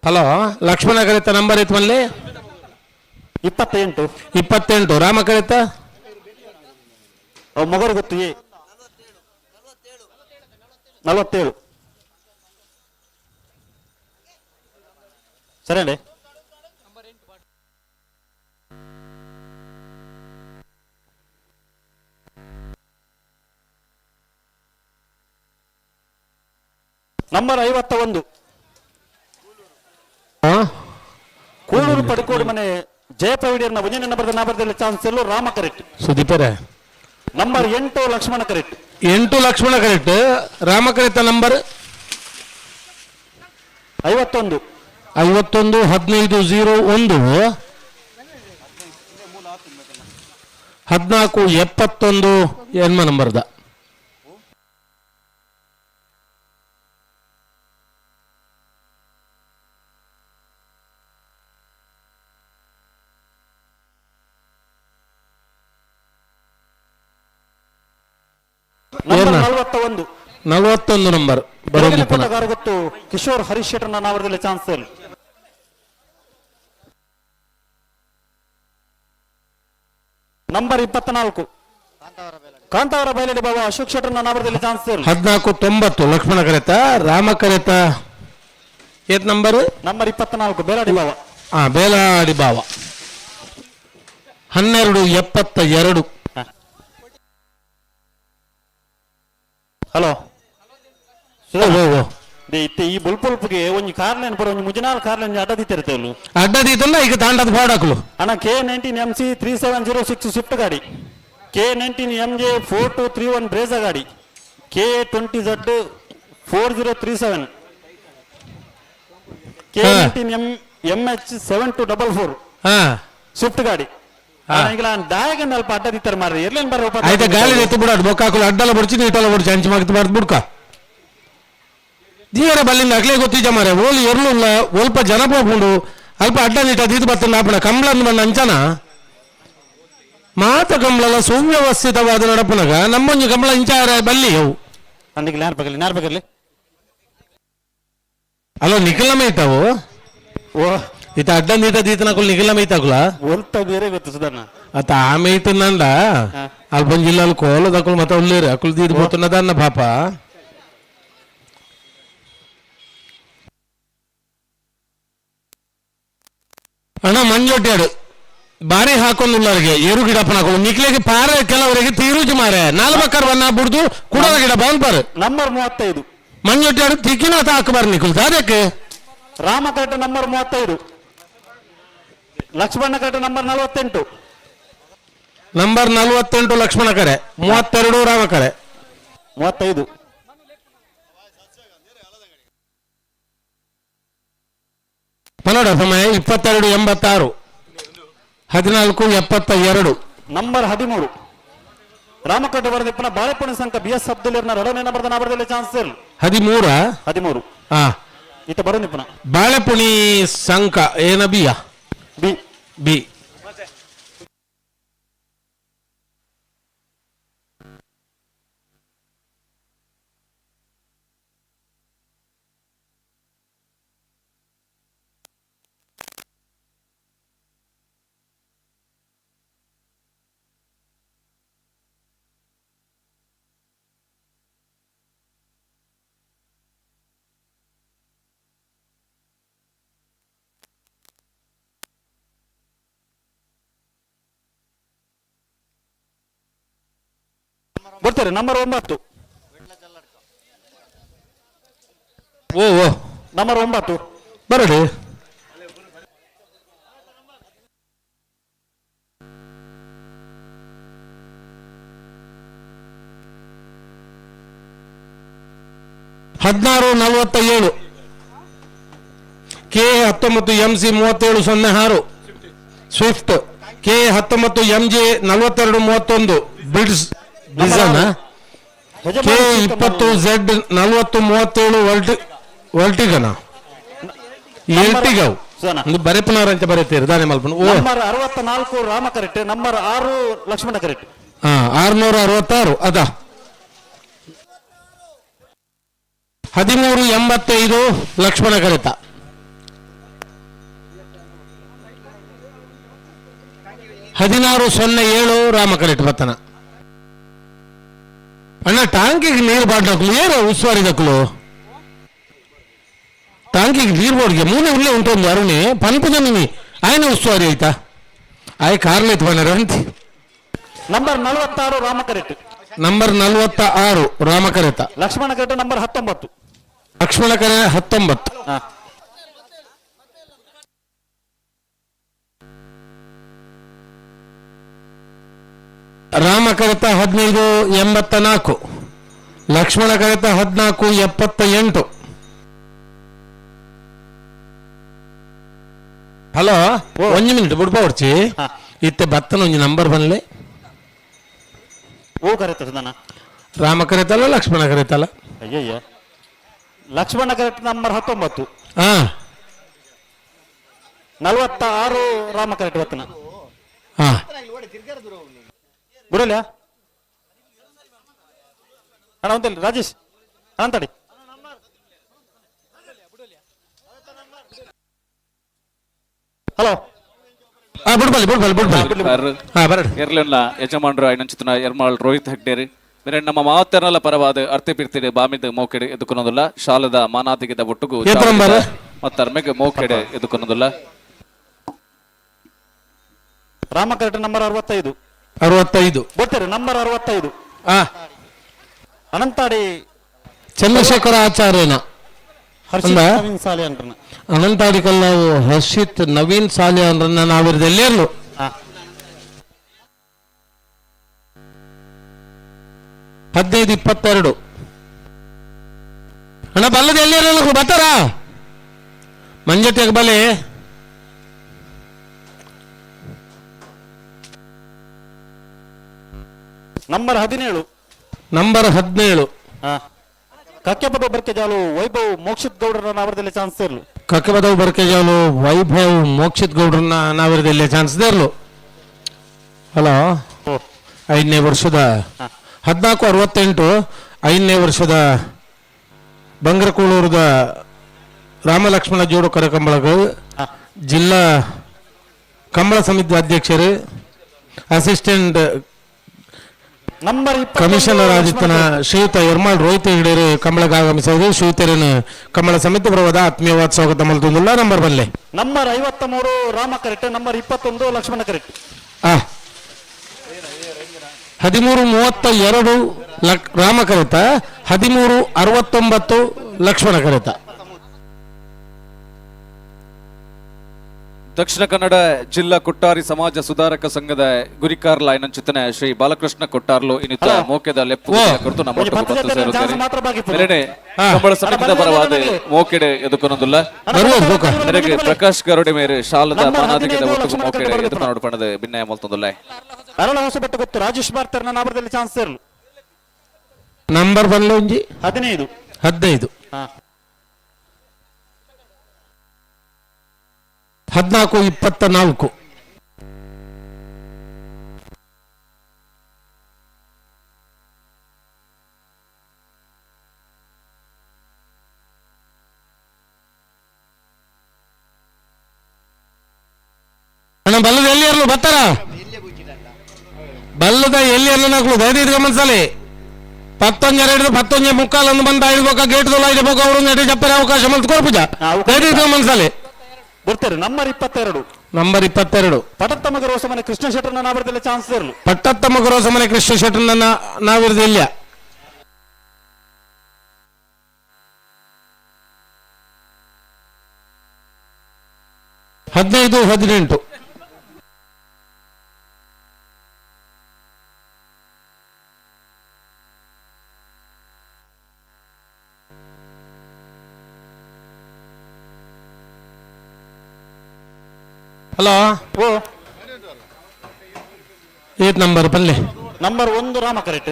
ಹಲೋ ಲಕ್ಷ್ಮಣ ಕರೆತ ನಂಬರ್ ಇತ್ತು ಮಲ್ಲಿ 28 28 ರಾಮ ಕರೆತ ಮೊಗರಗೊತ್ತು ಎ 47. ಸರಿ ನಂಬರ್ 51 ಕೂಳೂರು ಪಡಕೋಡು ಮನೆ ಜಯಪ್ರವೀಡಿಯರ್ನ ಒಂದನೇ ನಂಬರ್ ನಾಬರದಲ್ಲಿ ಚಾನ್ಸ್ ಇರಲು Rama correct. ಸುದೀಪರೇ number 8 Lakshmana correct. 8 Lakshmana correct. Rama correct number 51 51 15 01 14 71 ಎನ್ಮ ನಂಬರ್ದ. Number 41. 41 number ಗೊತ್ತು ಕಿಶೋರ್ ಹರೀಶ್ ಶೆಟ್ಟರ್ನ ನಾವರದಲ್ಲಿ ಚಾನ್ಸ್. ನಂಬರ್ 24 ಕಾಂತಾವರ ಬಯಲಡಿ ಬಾಬಾ ಅಶೋಕ್ ಶೆಟ್ಟರ್ನ ನಾವರದಲ್ಲಿ ಚಾನ್ಸ್. 1490 ಲಕ್ಷ್ಮಣ ಕರೆತ ರಾಮ ಕರೆತ ಏತ್ ನಂಬರ್? ನಂಬರ್ 24 ಬೇಲಾಡಿ ಬಾವ. ಹಾ, ಬೇಲಾಡಿ ಬಾವ 1272. ಹಲೋ ಈ ಬುಲ್ಪುಲ್ಪುಗೆ ಒಂಜಿ ಕಾರ್ಲೈನ್ ಪೂರ ಒಂಜಿ ಮುಜನಾಲ್ ಕಾರ್ಲೈನ್ ಅಡ್ಡ ದೀತಿರ್ತೇವೆ. ಅಡ್ಡ ದೀತಲ್ಲ ಈಗ ತಾಂಡದ ಪಾಡಾಕಲು. ಅಣ್ಣ K19 MC 3706 Swift ಗಾಡಿ, K19 MJ 4231 Brezza ಗಾಡಿ, K20 Z 4037, K19 MH 7244 Swift ಗಾಡಿ. ದಾಯಗನ್ ಅಲ್ಪ ಅಡ್ಡ ದೀತಾರೆ ಮಾರ್ರೆ, ಎರ್ಲೇನ್ ಬರ್ರೆ. ಆಯ್ತಾ ಗಾಳಿ ಎತ್ತು ಬಿಡಾಡು ಬೊಕ್ಕಾಕಲು ಅಡ್ಡಲ ಬುಡ್ಚಿ ನೀಟಲ ಬುಡ್ಚಿ ಅಂಚು ಮಗ್ತು ಬಾರ್ದು ಬುಡ್ಕ ದೀವರ ಬಲ್ಲಿಂದ ಅಕ್ಲೇ ಗೊತ್ತಿಜ ಮಾರೆ ಓಲು ಎರ್ಲುಲ್ಲ ಒಲ್ಪ ಜನ ಪೋಪುಂಡು ಅಲ್ಪ ಅಡ್ಡ ನೀಟ ದೀತು ಬತ್ತಂದ ಆಪಣ ಕಂಬ್ಲಂದು ಬಂದ ಅಂಚನ ಮಾತ ಕಂಬ್ಲಲ ಸುವ್ಯವಸ್ಥಿತವಾದ ನಡಪುನಗ ನಮ್ಮೊಂಜಿ ಕಂಬ್ಳ ಇಂಚಾರ ಬಲ್ಲಿ ಅವು ಅಂದಿಗೆ ನ್ಯಾರ್ ಬಗಲಿ ನ್ಯಾರ್ ಬಗಲಿ. ಅಲ್ಲ ನಿಖಿಲ ಮೈತಾವು ಓ ಇತ ಅಡ್ಡ ನೀಟ ದೀತನಕುಲ್ ನಿಖಿಲ ಮೈತಾಕುಲ ಒಲ್ತ ಬೇರೆ ಗೊತ್ತು ಸುಧರ್ಣ ಅತ ಆ ಮೈತಂದ ಅಲ್ಪ ಜಿಲ್ಲಾಲ್ ಕೋಲದಕುಲ್ ಮತ ಉಳ್ಳೇರು ಅಕುಲ್ ದೀದ್ పోతున్నదన్న పాప. ಅಣ್ಣ ಮಂಜೊಟ್ಟಾಡು ಬಾರಿ ಹಾಕೊಂಡುಳ್ಳರಿಗೆ ಏರು ಗಿಡಪ್ಪನಕುಲು ನಿಕ್ಲೆಗೆ ಪಾರ ಕೆಲವರಿಗೆ ತೀರುಜಿ ಮಾರೆ ನಾಲ್ಬಕ್ಕರ್ ಬನ್ನ ಬುಡ್ದು ಕುಡಲ ಗಿಡ ಬಾನ್ಪಾರು. ನಂಬರ್ 35 ಮಂಜೊಟ್ಟಾಡು ತಿಕ್ಕಿನ ಹಾಕಬಾರ ನಿಕುಲ್ ಅದಕ್ಕೆ. Rama correct number 35, Lakshmana correct number 48. Number 48 Lakshmana ಕರೆ, 32 ರಾಮ ಕರೆ, 35. ಪನ್ನಡ ಸಮಯ 22:86, 14:72. ನಂಬರ್ 13 ರಾಮಕೋಟೆ ಬರದಿಪ್ಪನ ಬಾಳೆಪುಣ ಸಂಘ ಬಿ ಎಸ್ ಅಬ್ದುಲ್ ಎರಡನೇ ನಂಬರ್ ನಾಬರದಲ್ಲಿ ಚಾನ್ಸ್. 13 13 ಹಾ ಇತ್ತ ಬರೋದಿಪ್ಪನ ಬಾಳೆಪುಣಿ ಸಂಕ ಏನ ಬಿಯಾ ಬಿ ಬಿ. ಬರ್ತಾರೆ ನಂಬರ್ 9. ಓ ಓ ನಂಬರ್ 9 ಬರಡಿ. ಹದಿನಾರು 47 K 19 MC 3706 Swift, K 19 MJ 4231 ಬ್ರಿಡ್ಸ್ ಬ್ರಿಡ್ಸನ, K 20 Z 4037 ವರ್ಟಿಗನ ಎಲ್ಟಿಗವ್ ಬರೆಪುನಾರ ಅಂತ ಬರೀತೀರಿ ದಾನಿ ಮಲ್ಪನ. ಓ number 64 Rama correct, number 6 Lakshmana correct. ಹಾ 666 ಅದ 1385 ಲಕ್ಷ್ಮಣ ಕರೆತ. 1607 ರಾಮ ಕರೆಟ್ ಬತ್ತನ. ಅಣ್ಣ ಟಾಂಕಿಗೆ ನೀರು ಬಾಡ್ನಕ್ಲು ಏರು ಉಸ್ವಾರಿದಕ್ಲು ಟಾಂಕಿಗೆ ನೀರು ಬೋರ್ಗೆ ಮೂನೆ ಉಳ್ಳೆ ಉಂಟೊಂದು ಅರುಣಿ ಪನ್ಪುದ ನಿಮಿ ಆಯ್ನ ಉಸ್ತುವಾರಿ ಆಯ್ತಾ ಆಯ್ ಕಾರ್ಲೈತ್ ಬನ್ನರ ಅಂತ. ನಂಬರ್ 46 ರಾಮ ಕರೆಟ್. ನಂಬರ್ 46 ರಾಮ ಕರೆತ. ಲಕ್ಷ್ಮಣ ಕರೆಟ್ ನಂಬರ್ 19. ಲಕ್ಷ್ಮಣ ಕರೆ 19. ರಾಮ ಕರೆತ 1584, ಲಕ್ಷ್ಮಣ ಕರೆತ 1478. ಹಲೋ ಒಂಜಿ ಮಿನಿಟ್ ಬುಡ್ಪ ಹೊಡ್ಚಿ ಇತ್ತೆ ಬತ್ತನ ಒಂಜಿ ನಂಬರ್ ಬನ್ಲೆ. ಓ ಕರೆತ ಸುಧನ ರಾಮ ಕರೆತಲ್ಲ ಲಕ್ಷ್ಮಣ ಕರೆತಲ್ಲ? ಅಯ್ಯಯ್ಯ ಲಕ್ಷ್ಮಣ ಕರೆಟ್ ನಂಬರ್ 19. ಹಾ 46 ರಾಮ ಕರೆಟ್ ಬತ್ತನ. ಹಾ ಬುಡಲ ಅಣ್ಣ ಒಂದಲ್ಲಿ ರಾಜೇಶ್ ಅನಂತಡಿ. ಹಲೋ. ಬುಡ್ಬಲ್ಲಿ ಬುಡ್ಬಲ್ಲಿ ಬುಡ್ಬಲ್ಲಿ. ಹಾ ಬರಡಿ. ಎರ್ಲೆನ್ಲ ಯಜಮಾನರು ಐನಂಚಿತನ ಎರ್ಮಾಳ್ ರೋಹಿತ್ ಹೆಗ್ಡೇರಿ ಮೇರೆ ನಮ್ಮ ಮಾತರಲ್ಲ ಪರವಾದ ಅರ್ತಿ ಪಿರ್ತಿಡೆ ಬಾಮಿದ ಮೋಕೆಡೆ ಎದುಕೊನೊಂದುಲ್ಲ ಶಾಲದ ಮಾನಾದಿಗೆದ ಒಟ್ಟುಗು ಏತ್ ನಂಬರ್? ಮತ್ತರ್ಮೆಗೆ ಮೋಕೆಡೆ ಎದುಕೊನೊಂದುಲ್ಲ. Rama correct number 65. 65. ಗೊತ್ತಾರೆ number 65. Anantadi Chandrashekhara ಆಚಾರ್ಯನ ಹರ್ಷಿತ್ ನವೀನ್ ಸಾಲಿ ಅಂದ್ರನ. ಅನಂತಾಡಿ ಕಲ್ಲಾವು ಹರ್ಷಿತ್ ನವೀನ್ ಸಾಲಿ ಅಂದ್ರನ್ನ ನಾವಿರದೆಲ್ಲೇರ್ಲು. 15 22. ಅಣ್ಣ ಬಲ್ಲದ ಎಲ್ಲಿರಲ್ಲ ಬರ್ತಾರ ಮಂಜಟ್ಟಿಯಾಗ ಬಲೆ. ನಂಬರ್ 17. ನಂಬರ್ 17. ಕಕ್ಕೆಪದ ಬರ್ಕೆಜಾಲು ವೈಭವ್ ಮೋಕ್ಷಿತ್ ಗೌಡರ ನಾವರದಲ್ಲಿ ಚಾನ್ಸ್ ಇರಲು. ಕಕ್ಕೆಪದವು ಬರ್ಕೆಜಾಲು ವೈಭವ್ ಮೋಕ್ಷಿತ್ ಗೌಡ್ರನ್ನ ನಾವರದಲ್ಲಿ ಚಾನ್ಸ್ ಇರಲು. ಹಲೋ. 5ನೇ ವರ್ಷದ 14 68 5ನೇ ವರ್ಷದ ಬಂಗ್ರಕೂಳೂರದ ರಾಮಲಕ್ಷ್ಮಣ ಜೋಡು ಕರಕಂಬಳಗ ಜಿಲ್ಲಾ ಕಂಬಳ ಸಮಿತಿ ಅಧ್ಯಕ್ಷರು assistant number commissioner ಆಗಿತ್ತನ ಶ್ರೀಯುತ ಎರ್ಮಾಳ್ ರೋಹಿತ್ ಹೆಗಡೆಯವರು ಕಂಬಳಕ್ಕೆ ಆಗಮಿಸಿದರು. ಶ್ರೀಯುತರನ್ನು ಕಂಬಳ ಸಮಿತಿ ಬರುವುದ ಆತ್ಮೀಯವಾದ ಸ್ವಾಗತ ಮಲ್ತೊಂದುಲ್ಲ. ನಂಬರ್ ಬಲ್ಲೆ. Number 53 Rama correct, number 21 Lakshmana correct. 13 32 Rama ಕರೆತ, 13 69 Lakshmana ಕರೆತ. Dakshina Kannada ಜಿಲ್ಲಾ ಕೊಟ್ಟಾರಿ ಸಮಾಜ ಸುಧಾರಕ ಸಂಘದ ಗುರಿಕಾರ್ಲ ಐನಂಚಿತನೆ ಶ್ರೀ ಬಾಲಕೃಷ್ಣ ಕೊಟ್ಟಾರ್ಲು ಇನ್ನಿತ ಮೋಕೆದ ಲೆಪ್ಪು ಕುರಿತು ನಮ್ಮ ಮೇರೆನೆ ಕಂಬಳ ಸಮಿತಿದ ಪರವಾದ ಮೋಕೆಡೆ ಎದುಕೊನೊಂದುಲ್ಲ. ಮೇರೆಗೆ ಪ್ರಕಾಶ್ ಗರುಡೆ ಮೇರೆ ಶಾಲದ ಮಾನಾದಿಗೆದ ಒಟ್ಟುಗು ಮೋಕೆಡೆ ಎದುಕೊನೊಡು ಪಣದ ಭಿನ್ನಯ ಮಲ್ತೊಂದುಲ್ಲ. ಅರಳ ಹೊಸಬೆಟ್ಟು ಗೊತ್ತು ರಾಜೇಶ್ ಬಾರ್ತರ್ನ ನಾಬರದಲ್ಲಿ ಚಾನ್ಸ್ ಇರಲು. ನಂಬರ್ ಬಲ್ಲೊಂಜಿ 15. 15. 14 24. ಅಣ್ಣ ಬಲ್ಲದ ಎಲ್ಲಿ ಇರಲು ಬರ್ತಾರ? ಬಲ್ಲದ ಎಲ್ಲಿ ಇರಲು ನಾಕ್ಲು ದಯದೀರ್ಘ ಗಮನಿಸಲಿ. 11 ಹಿಡಿದು 11 ಮುಕ್ಕಾಲು ಒಂದು ಬಂದ ಐದು ಬೋಕ ಗೇಟ್ ದೊಲ್ಲ ಐದು ಬೋಕ ಅವರು ನೆಟ್ಟು ಜಪ್ಪರೆ ಅವಕಾಶ ಮಲ್ತು ಕೊರ್ಪುಜ. ದಯದೀರ್ಘ ಗಮನಿಸಲಿ. ಬರ್ತಾರೆ ನಂಬರ್ 22. ನಂಬರ್ 22. ಪಟತ್ತಮ್ಮ ರೋಸಮನೆ ಕೃಷ್ಣ ಶೆಟ್ಟರ್ನ ನಾವರದಲ್ಲಿ ಚಾನ್ಸ್ ಇರಲು. ಪಟ್ಟತ್ತಮ್ಮ ರೋಸಮನೆ ಕೃಷ್ಣ ಶೆಟ್ಟರ್ನ ನಾವಿರದಿಲ್ಲ. 15 18. ಹಲೋ. ಏಟ್ ನಂಬರ್ ಪಲ್ಲೆ? Number 1 Rama correct.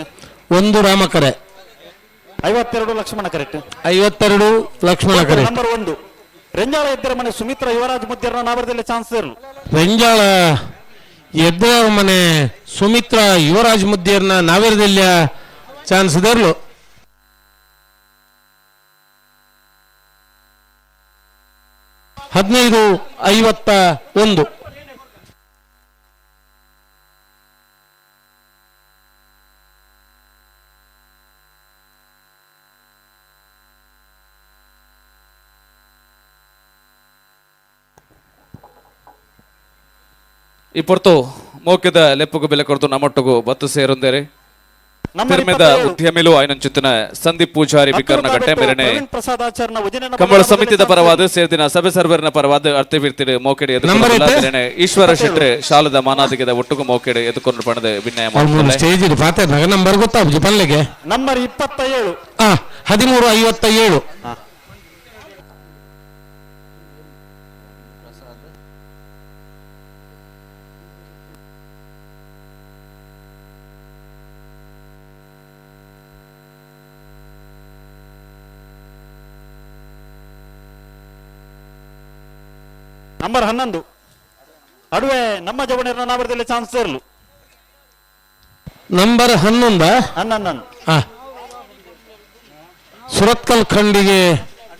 1 ರಾಮ ಕರೆ. 52 Lakshmana correct. 52 Lakshmana correct. Number 1 Renjala ಎದ್ದರ ಮನೆ ಸುಮಿತ್ರ ಯುವರಾಜ್ ಮುದ್ಯರ್ನ ನಾವರದಲ್ಲಿ ಚಾನ್ಸ್ ಇರಲು. ರೆಂಜಾಳ ಎದ್ದರ ಮನೆ ಸುಮಿತ್ರ ಯುವರಾಜ್ ಮುದ್ಯರ್ನ ನಾವರದಲ್ಲಿ ಚಾನ್ಸ್ ಇರಲು. 15 51. ಈ ಪೊರ್ತು ಮೋಕೆದ ಲೆಪ್ಪುಗು ಬೆಲೆ ಕೊಡ್ತು ನಮ್ಮೊಟ್ಟುಗು ಬತ್ತು ಸೇರುಂದೇರಿ ತಿರ್ಮೆದ ಉದ್ಯಮಿಲು ಐನಂಚಿತನ ಸಂದೀಪ್ ಪೂಜಾರಿ ಬಿಕರ್ನ ಗಟ್ಟೆ ಮೇರೆನೆ ಕಂಬಳ ಸಮಿತಿದ ಪರವಾದ ಸೇರ್ದಿನ ಸಭೆ ಸರ್ವರ್ನ ಪರವಾದ ಅರ್ತಿ ಬಿರ್ತಿಡು ಮೋಕೆಡೆ ಎದುರು ಈಶ್ವರ ಶೆಟ್ರೆ ಶಾಲದ ಮಾನಾದಿಗೆದ ಒಟ್ಟುಗು ಮೋಕೆಡೆ ಎದುಕೊಂಡು ಪಣದ ವಿನಯ ಸ್ಟೇಜ್ ನಂಬರ್ ಗೊತ್ತಾಗುದು ಪಲ್ಲೆಗೆ. ನಂಬರ್ 27. 13 57. ನಂಬರ್ 11 ಅಡುವೆ ನಮ್ಮ ಜವಣಿಯರ ನಾವರದಲ್ಲಿ ಚಾನ್ಸ್ ಇರಲು. ನಂಬರ್ 11. 11. Surathkal ಖಂಡಿಗೆ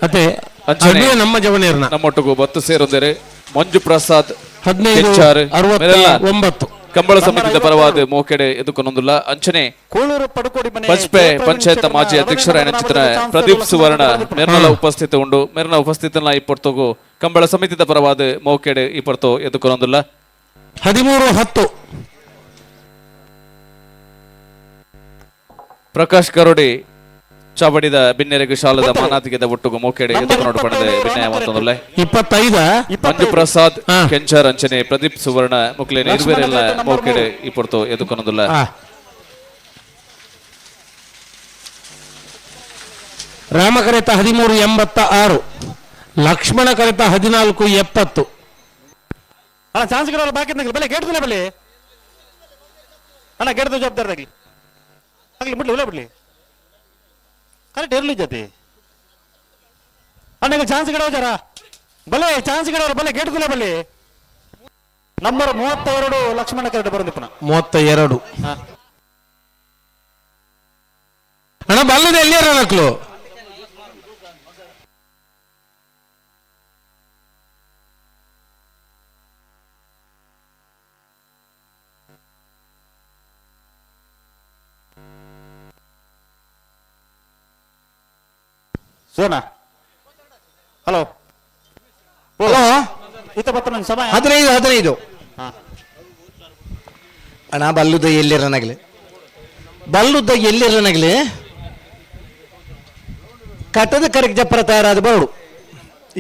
ಅತೆ ಅಂಚನೆ ನಮ್ಮ ಜವನೇರ್ನ ನಮ್ಮೊಟ್ಟಿಗೂ ಬತ್ತು ಸೇರೊಂದರೆ ಮಂಜು ಪ್ರಸಾದ್ 15 69 ಕಂಬಳ ಸಮಿತಿಯ ಪರವಾದ ಮೋಕೆಡೆ ಎದುಕೊನೊಂದುಲ್ಲ. ಅಂಚನೆ ಕೂಳೂರು ಪಡುಕೋಡಿ ಮನೆ ಬಜ್ಪೆ ಪಂಚಾಯತ್ ಮಾಜಿ ಅಧ್ಯಕ್ಷರ ಚಿತ್ರ ಪ್ರದೀಪ್ ಸುವರ್ಣ ಮೆರ್ನಲ ಉಪಸ್ಥಿತ ಉಂಡು. ಮೆರ್ನ ಉಪಸ್ಥಿತನ ಇಪ್ಪರ್ತೋಗು ಕಂಬಳ ಸಮಿತಿದ ಪರವಾದ ಮೋಕೆಡೆ ಇಪ್ಪರ್ತೋ ಎದುಕೊನೊಂದುಲ್ಲ. 13-10 ಪ್ರಕಾಶ್ ಕರೋಡಿ ಚಾವಡಿದ ಬಿನ್ನೆರೆಗು ಶಾಲದ ಮಾನಾತಿಗೆದ ಒಟ್ಟುಗು ಮೋಕೆಡೆ ಎದುಕೊನೊಡು ಪಣದೆ ವಿನಯ ಮತ್ತೊಂದುಲ್ಲ. 25 ಮಂಜು ಪ್ರಸಾದ್ ಕೆಂಚಾರ್ ಅಂಚನೆ ಪ್ರದೀಪ್ ಸುವರ್ಣ ಮುಕ್ಲೇನೆ ಇರುವೆರೆಲ್ಲ ಮೋಕೆಡೆ ಇಪ್ಪರ್ತೋ ಎದುಕೊನೊಂದುಲ್ಲ. ರಾಮ ಕರೆತ 13-86, ಲಕ್ಷ್ಮಣ ಕರೆತ 14-70. ಅಣ್ಣ ಚಾನ್ಸ್ ಗಿಡವಲ್ಲ ಬಾಕಿ ಬಲೆ ಗೇಟ್ ಬಲೆ ಅಣ್ಣ ಗೇಟ್ದ ಜವಾಬ್ದಾರಿ ಆಗ್ಲಿ ಬಿಡ್ಲಿ ಇಲ್ಲ ಬಿಡ್ಲಿ ಕರೆಕ್ಟ್ ಇರಲಿ ಜೊತೆ ಅಣ್ಣ ಈಗ ಚಾನ್ಸ್ ಗಿಡ ಜರ ಬಲೆ ಚಾನ್ಸ್ ಗಿಡವರು ಬಲೆ ಗೇಟ್ ಬಲೆ. ನಂಬರ್ 32 ಲಕ್ಷ್ಮಣ ಕರೆಕ್ಟ್ ಬರೋದಿಪ್ಪನ 32. ಅಣ್ಣ ಬಲ್ಲದ ಎಲ್ಲಿಯಾರ ಮಕ್ಕಳು? ಸೋನಾ ಹಲೋ ಹಲೋ ಈತ ಬತ್ತ ಸಮಯ 15-15. ಅಣ್ಣ ಬಲ್ಲುದ ಎಲ್ಲಿರನಾಗಲಿ ಬಲ್ಲುದ ಎಲ್ಲಿರನಾಗಲಿ ಕಟ್ಟದ ಕರೆಕ್ಟ್ ಜಪ್ಪರ ತಯಾರಾದ ಬರಡು.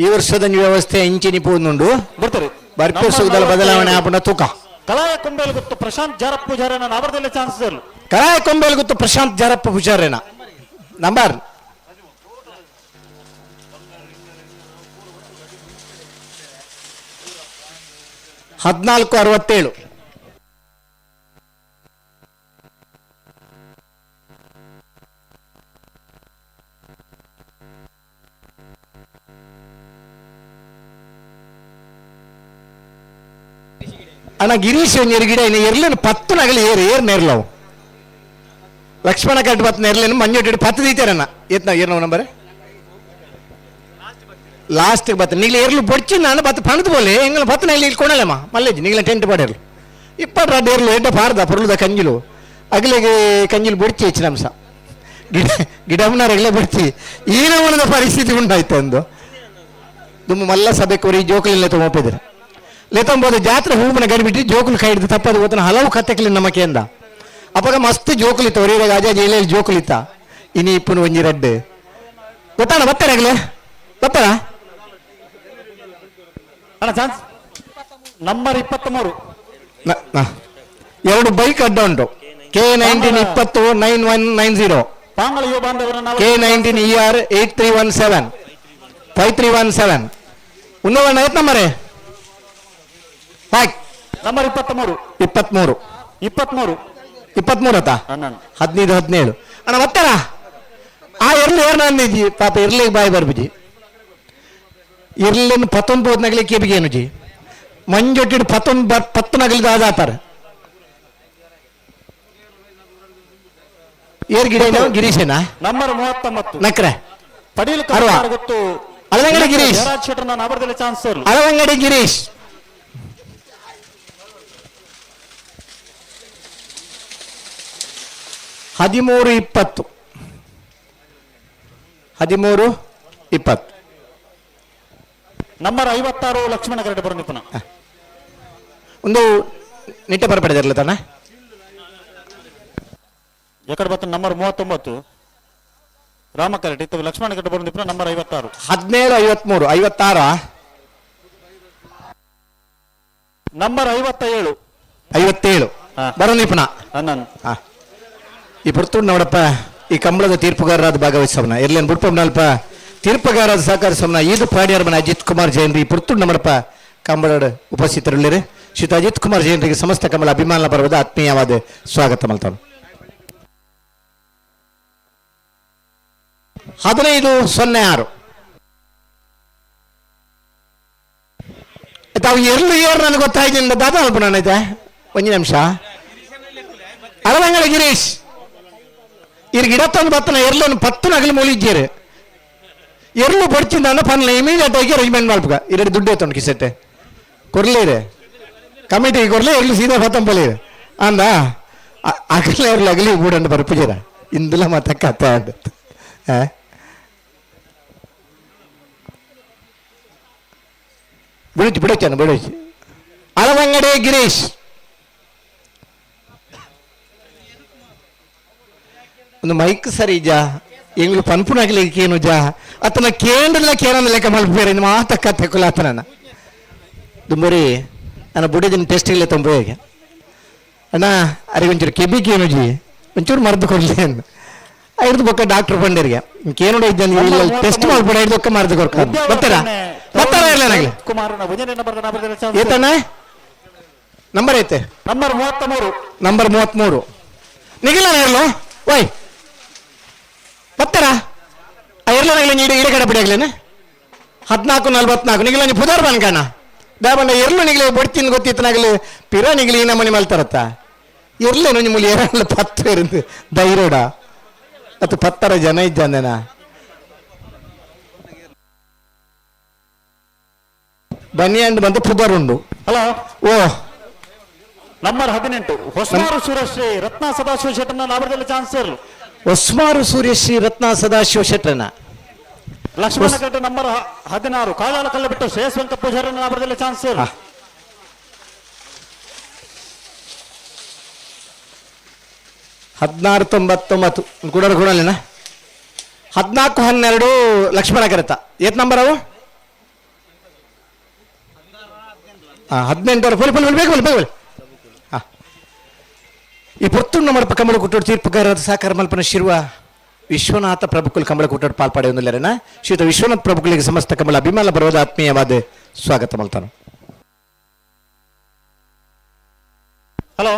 ಈ ವರ್ಷದ ವ್ಯವಸ್ಥೆ ಇಂಚಿನಿ ಪೂಂದುಂಡು ಬರ್ತಾರೆ ಬರ್ಪೇಸುವುದರ ಬದಲಾವಣೆ ಆಪುಂಡ ತೂಕ. ಕಲಾಯ ಕೊಂಬೇಲ್ ಗೊತ್ತು ಪ್ರಶಾಂತ್ ಜಾರಪ್ಪ ಪೂಜಾರನ ಅವರದಲ್ಲೇ ಚಾನ್ಸ್ ಇರಲು. ಕಲಾಯ ಕೊಂಬೇಲ್ ಗೊತ್ತು ಪ್ರಶಾಂತ್ ಜಾರಪ್ಪ ಪೂಜಾರೇನ ನಂಬರ್ 14-67. ಅಣ್ಣ ಗಿರೀಶ್ ಒಂಜಿ ಗಿಡ ಇನ್ನು ಎರ್ಲೇನು 10 ನಗಲಿ ಏರು ಏರ್ ನೇರ್ಲವು ಲಕ್ಷ್ಮಣ ಕಟ್ಟು ಬತ್ತು ನೇರ್ಲೇನು ಮಂಜೊಟ್ಟು 10 ದೀತಾರಣ್ಣ ಏತ್ ನಾವು ಏರ್ನವು ನಂಬರ್ ಲಾಸ್ಟ್ ಬತ್ತ ನೀಗ್ಲ ಎರ್ಲು ಬೊಡ್ಚಿ ನಾನು ಬತ್ತ ಪಣದು ಬೋಲೆ ಎಂಗಲ ಬತ್ತ ನೈಲಿ ಇಲ್ಲಿ ಕೊಣಲಮ್ಮ ಮಲ್ಲೇಜಿ ನೀಗ್ಲ ಟೆಂಟ್ ಪಾಡೇರ್ಲು ಇಪ್ಪತ್ತು ರಡ್ಡು ಎರ್ಲು ಎಡ್ಡ ಪಾರ್ದ ಪೊರ್ಲುದ ಕಂಜಿಲು ಅಗಲಿಗೆ ಕಂಜಿಲು ಬೊಡ್ಚಿ ಹೆಚ್ಚಿನ ಅಂಶ ಗಿಡ ಗಿಡಮ್ನರಗಲೇ ಬೊಡ್ಚಿ ಈ ನಮೂನದ ಪರಿಸ್ಥಿತಿ ಉಂಟಾಯ್ತು ಅಂದು ದುಮ್ಮ ಮಲ್ಲ ಸಭೆ ಕೋರಿ ಜೋಕುಲಿಲ್ಲ ತೊಗೊಪ್ಪಿದ್ರೆ ಲೇತಂಬೋದು ಜಾತ್ರೆ ಹೂವಿನ ಗಡಿ ಬಿಟ್ಟು ಜೋಕುಲು ಕೈ ಹಿಡಿದು ತಪ್ಪದು ಗೊತ್ತನ ಹಲವು ಕತೆಕ್ಲಿ ನಮ್ಮ ಕೇಂದ್ರ ಅಪ್ಪಗ ಮಸ್ತ್ ಜೋಕುಲಿತ್ತ ಒರಿಯರಾಗ ಅಜ ಜೈಲಲ್ಲಿ ಜೋಕುಲಿತ್ತ ಇನಿ ಇಪ್ಪನು ಒಂಜಿ ರಡ್ಡು ಗೊತ್ತಾಣ ಬತ್ತಾರಾಗಲೇ ಗೊತ್ತಾರ ಅಣ್ಣ ಚಾನ್ಸ್ ನಂಬರ್ 23. 2 ಬೈಕ್ ಅಡ್ಡ ಉಂಟು. K19 20 9190, Pangala ಯುವ ಬಾಂಧವರನ್ನ K19 ER 8317 5317. ಉನ್ನವಣ್ಣ ಏತ್ ನಂಬರೇ ಬಾಯ್ ನಂಬರ್ 23 23 23 23 ಆತಾ 15 17. ಅಣ್ಣ ಮತ್ತಾರ ಆ ಎರ್ಲು ಏರ್ ನಂದಿಜಿ ಪಾಪ ಇರ್ಲಿಗೆ ಬಾಯಿ ಬರ್ಬಿಜಿ ಇರ್ಲಿನ 19 ನಗಲಿ ಕೇಬಿಗೆ ಏನು ಜಿ ಮಂಜೊಟ್ಟಿಡು 10 ನಗಲಿದ ಆದಾಪಾರ ಏರ್ ಗಿಡ ಗಿರೀಶೇನಾ ನಂಬರ್ 39 ನಕ್ರೆ ಪಡೀಲ್ ಗೊತ್ತು ಅಳವಂಗಡಿ ಗಿರೀಶ್ ಚಾನ್ಸ್ ಅಳವಂಗಡಿ ಗಿರೀಶ್ 13-20 13-20. ನಂಬರ್ 56 ಲಕ್ಷ್ಮಣ ಕರಡೆ ಬರೋಣ. ಒಂದು ನಿಟ್ಟೆ ಬರಪಡೆದಿರಲ್ಲ ತಾನ ಎಕಡೆ ಬತ್ತ ನಂಬರ್ 39 ರಾಮ ಕರಡಿ ಇತ್ತು ಲಕ್ಷ್ಮಣ ಕರಡೆ ಬರೋಣ ನಂಬರ್ 56 17-53 56 ನಂಬರ್ 57 57 ಬರೋಣ ಪುನಃ. ಈ ಪುರ್ತುಂಡು ನೋಡಪ್ಪ ಈ ಕಂಬಳದ ತೀರ್ಪುಗಾರರಾದ ಭಾಗವಹಿಸವನ ಎರ್ಲೇನು ಬುಡ್ಪಂನಲ್ಪ ತೀರ್ಪುಗಾರರಾದ ಸಹಕರಿಸವನ ಈದು ಪ್ರಾಣಿಯರ್ಮನ ಅಜಿತ್ ಕುಮಾರ್ ಜೈನ್ರಿ ಈ ಪುರ್ತುಂಡು ನಮ್ಮಡಪ್ಪ ಕಂಬಳ ಉಪಸ್ಥಿತರುಳ್ಳಿರಿ. ಶ್ರೀ ಅಜಿತ್ ಕುಮಾರ್ ಜೈನರಿಗೆ ಸಮಸ್ತ ಕಮಲ ಅಭಿಮಾನ ಪರ್ವದ ಆತ್ಮೀಯವಾದ ಸ್ವಾಗತ ಮಲ್ತಾನು. 15-06 ತಾವು ಎರ್ಲು ಏರ್ ನನಗೆ ಗೊತ್ತಾಯ್ತು ದಾದಾ ಅಲ್ಪ ನಾನೈತೆ ಒಂದು ನಿಮಿಷ. ಅಳವಂಗಡ ಗಿರೀಶ್ ಇರ್ ಗಿಡತ್ತೊಂದು ಬತ್ತನ ಎರ್ಲನ್ನು 10 ನಗಲು ಮೂಲಿದ್ದೀರಿ. ಎರ್ಲು ಬಡ್ಚಿಂದ ಪನ್ಲ ಇಮಿಡಿಯೇಟ್ ಆಗಿ ಅರೇಂಜ್ಮೆಂಟ್ ಮಲ್ಪುಗ ಇರಡು ದುಡ್ಡು ಎತ್ತೊಂಡು ಕಿಸೆಟ್ಟೆ ಕೊರ್ಲೇರೆ ಕಮಿಟಿಗೆ ಕೊರ್ಲೆ ಎರ್ಲು ಸೀದಾ ಪತ್ತಂಪಲೇರು ಅಂದ ಅಗಲ ಎರ್ಲು ಅಗಲಿ ಬೂಡಂಡು ಬರ್ಪುಜರ ಇಂದುಲ ಮತ್ತ ಕತೆ ಅಂದ ಬಿಡೋಚ್ ಬಿಡೋಚನ ಬಿಡೋಚ್ ಅಳವಂಗಡೆ ಗಿರೀಶ್ ಒಂದು ಮೈಕ್ ಸರಿ ಜಾ ಎಂಗ್ಲು ಪನ್ಪುನಾಗ್ಲಿಕ್ಕೆ ಏನು ಜಾ ಅತನ ಕೇಂದ್ರಲ ಕೇರನ ಲೆಕ್ಕ ಮಲ್ಪೇರೆ ಇನ್ನು ಮಾತ ಕತೆ ಕುಲಾತನ ದುಂಬರಿ ನನ್ನ ಬುಡದಿನ ಟೆಸ್ಟ್ ಇಲ್ಲ ತೊಂಬ ಅಣ್ಣ ಅರೆ ಒಂಚೂರು ಕೆಬಿಗೆ ಏನು ಜಿ ಒಂಚೂರು ಮದ್ದು ಕೊಡ್ಲಿ ಅಂದ ಐದು ಬೊಕ್ಕ ಡಾಕ್ಟರ್ ಬಂಡೇರಿಗೆ ಕೇನೋಡ ಇದ್ದಾನೆ ಇಲ್ಲ ಟೆಸ್ಟ್ ಮಾಡ್ಬೇಡ ಐದು ಬೊಕ್ಕ ಮದ್ದು ಕೊರ್ಕ ಬರ್ತಾರ ಬರ್ತಾರ ಇಲ್ಲ ನನಗೆ ಕುಮಾರನ ಒಂದನೇ ನಂಬರ್ ನಾಬರದಲ್ಲಿ ಚಾನ್ಸ್ ಏತಣ್ಣ ನಂಬರ್ ಐತೆ ನಂಬರ್ 33 ನಂಬರ್ 33 ನಿಗಿಲ್ಲ ಇರಲು ಓಯ್ ಬರ್ತಾರ ಎರ್ಲನಾಗಲಿ ನೀಡು ಇಡ ಕಡೆ ಬಿಡಾಗ್ಲೇನೆ 14:44 ನಿಗಿಲ್ಲ ನೀವು ಪುದಾರ್ ಬನ್ಕಣ್ಣ ದಾಬಂಡ ಎರ್ಲು ನಿಗಲಿ ಬಡ್ತಿನ ಗೊತ್ತಿತ್ತನಾಗಲಿ ಪಿರ ನಿಗಲಿ ಈ ನಮ್ಮನೆ ಮಲ್ತಾರತ್ತ ಎರ್ಲೇನು ನಿಮ್ಮಲ್ಲಿ ಎರಲ್ಲ ಪತ್ತು ಇருந்து ಧೈರ್ಯಡ ಅದು ಪತ್ತರ ಜನ ಇದ್ದಾನೇನ ಬನ್ನಿ ಅಂಡ್ ಬಂದು ಪುದರ್ ಉಂಡು. ಹಲೋ ಓ ನಂಬರ್ 18 ಹೊಸಮಾರು ಸೂರ್ಯಶ್ರೀ ರತ್ನ ಸದಾಶಿವ ಶೆಟ್ಟರ್ನ ನಾಬರದಲ್ಲಿ ಚಾನ್ಸ್ ಇರಲು. ಹೊಸ್ಮಾರು ಸೂರ್ಯಶ್ರೀ ರತ್ನ ಸದಾಶಿವ ಶೆಟ್ಟರ್ನ. ಲಕ್ಷ್ಮಣ ಕಟ್ಟೆ ನಂಬರ್ 16 ಕಾಲಾಲ ಕಲ್ಲ ಬಿಟ್ಟು ಶ್ರೇಯಸ್ ವೆಂಕಟ ಪೂಜಾರನ ನಾಬರದಲ್ಲಿ ಚಾನ್ಸ್ ಇರಲು. 1699 ಕೂಡ ಕೊಡಲಿನ 1412 ಲಕ್ಷ್ಮಣ ಕರೆತ ಏತ್ ನಂಬರ್ ಅವು 18 ಫುಲ್ ಫುಲ್ ಬೇಗ ಬೇಗ ಬೇಗ. ಈ ಪೊತ್ತುಂಡು ಮಡಪ ಕಂಬಳ ಕುಟ್ಟೋಡು ತೀರ್ಪುಗಾರರ ಸಾಕಾರ ಮಲ್ಪನ ಶಿರುವ ವಿಶ್ವನಾಥ ಪ್ರಭುಕುಲ್ ಕಂಬಳ ಕುಟ್ಟೋಡು ಪಾಲ್ಪಾಡೆ ಶ್ರೀಯುತ ವಿಶ್ವನಾಥ ಪ್ರಭುಕುಲಿಗೆ ಸಮಸ್ತ ಕಂಬಳ ಅಭಿಮಾನ ಬರೋದ ಆತ್ಮೀಯವಾದ ಸ್ವಾಗತ ಮಲ್ತಾನು. ಹಲೋ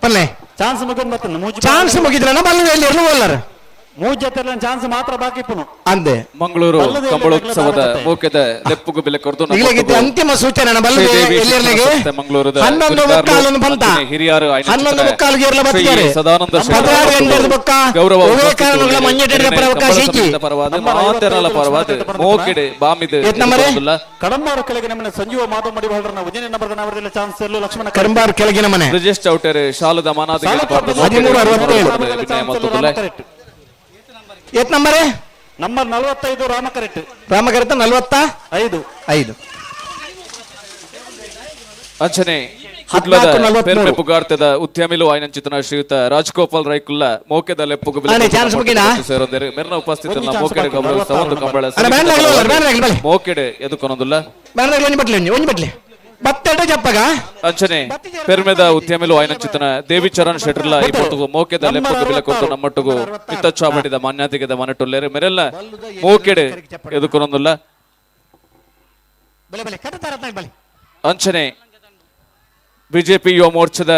ಪಲ್ಲೆ ಚಾನ್ಸ್ ಮುಗಿದ್ ಮತ್ತೆ ಚಾನ್ಸ್ ಮುಗಿದ್ರ ನಮ್ಮ ಎಲ್ಲಿ ಇರಲು ಮೂಜ ಚಾನ್ಸ್ ಮಾತ್ರ ಬಾಕಿ ಪುನು ಅಂದೆ. ಮಂಗಳೂರು ಕಂಬಳೋತ್ಸವದ ಮೋಕೆದ ಲೆಪ್ಪುಗು ಬೆಲೆ ಕೊರದು ಅಂತಿಮ ಸೂಚನೆ ಮಂಗಳೂರದ ಹಿರಿಯರು ಸದಾನಂದ ಗೌರವ ಪರವಾದ ಮಾತೆರಲ ಪರವಾದ ಮೋಕೆಡೆ ಬಾಮಿದೆ ಕಡಂಬಾರು ಕೆಳಗಿನ ಮನೆ ಸಂಜೀವ ಮಾಧವ ಮಡಿವಾಳರನ್ನ ಉಜ್ಜಯಿನಿ ನಂಬರ್ ನವರದಲ್ಲಿ ಚಾನ್ಸ್ ಇರಲು ಲಕ್ಷ್ಮಣ ಕಡಂಬಾರು ಕೆಳಗಿನ ಮನೆ ಬ್ರಿಜೇಶ್ ಚೌಟರ್ ಶಾಲದ ಮಾನಾದಿಗೆ ಏತ್ ನಂಬರ್ ನಂಬರ್ 45 ರಾಮಕರೆಟ್ ರಾಮಕರೆಟ್ 45 5 ಅಂಚನೆ ಕುಡ್ಲದ ಪೆರ್ಮೆ ಪುಗಾರ್ತದ ಉದ್ಯಮಿಲು ಆಯ್ನಂಚಿತನ ಶ್ರೀಯುತ ರಾಜಗೋಪಾಲ್ ರೈಕುಲ್ಲ ಮೋಕೆದ ಲೆಪ್ಪುಗು ಸೇರೊಂದರೆ ಮೆರ್ನ ಉಪಸ್ಥಿತನ ಮೋಕೆಡೆ ಗೌರವ ಒಂದು ಕಂಬಳ ಮೋಕೆಡೆ ಎದುಕೊನೊಂದುಲ್ಲ ಅಂಚನೆ ಪೆರ್ಮೆದ ಉದ್ಯಮಿಲು ಆಯ್ನಂಚಿತನ ದೇವಿ ಚರಣ್ ಶೆಟ್ರಲ್ಲ ಈ ಪೊತ್ತುಗು ಮೋಕೆದ ಲೆಪ್ಪುಗು ಬೆಲೆ ಕೊಟ್ಟು ನಮ್ಮೊಟ್ಟುಗು ಪಿತ್ತಚ್ಚಾವಟಿದ ಮಾನ್ಯತೆಗೆದ ಮನಟುಲ್ಲೇರು ಮೆರೆಲ್ಲ ಮೋಕೆಡೆ ಎದುಕೊನೊಂದುಲ್ಲ. ಅಂಚನೆ ಬಿಜೆಪಿ ಯುವ ಮೋರ್ಚಾದ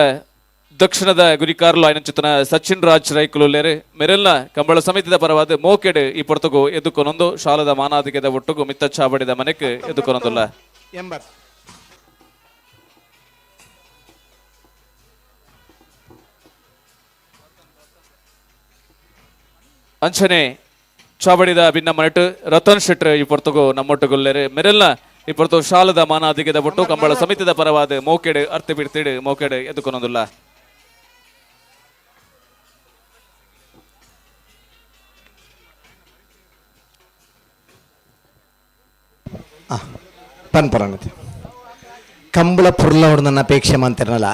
ದಕ್ಷಿಣದ ಗುರಿಕಾರ್ಲು ಆಯ್ನಂಚಿತನ ಸಚಿನ್ ರಾಜ್ ರೈಕುಲುಲ್ಲೇರು ಮೆರೆಲ್ಲ ಕಂಬಳ ಸಮಿತಿದ ಪರವಾದ ಮೋಕೆಡೆ ಈ ಪೊರ್ತುಗು ಎದುಕೊನೊಂದು ಶಾಲದ ಮಾನಾದಿಗೆದ ಒಟ್ಟುಗು ಮಿತ್ತಚ್ಚಾವಡಿದ ಮನೆಗೆ ಎದುಕೊನೊಂದುಲ್ಲ. 80 ಅಂಚನೆ ಚಾವಡಿದ ಭಿನ್ನ ಮನೆಟು ರತನ್ ಶೆಟ್ರ್ ಈ ಪೊರ್ತುಗು ನಮ್ಮೊಟ್ಟುಗುಲ್ಲೇರು ಮೆರೆಲ್ಲ ಈ ಪೊರ್ತು ಶಾಲದ ಮಾನಾದಿಗೆದ ಒಟ್ಟು ಕಂಬಳ ಸಮಿತಿದ ಪರವಾದ ಮೋಕೆಡೆ ಅರ್ಥ ಬಿಡ್ತಿಡು ಮೋಕೆಡೆ ಎದುಕೊನೊಂದುಲ್ಲ. ಪನ್ಪರನತೆ ಕಂಬಳ ಪುರ್ಲ ನನ್ನ ಅಪೇಕ್ಷೆ ಮಂತಿರನಲ್ಲ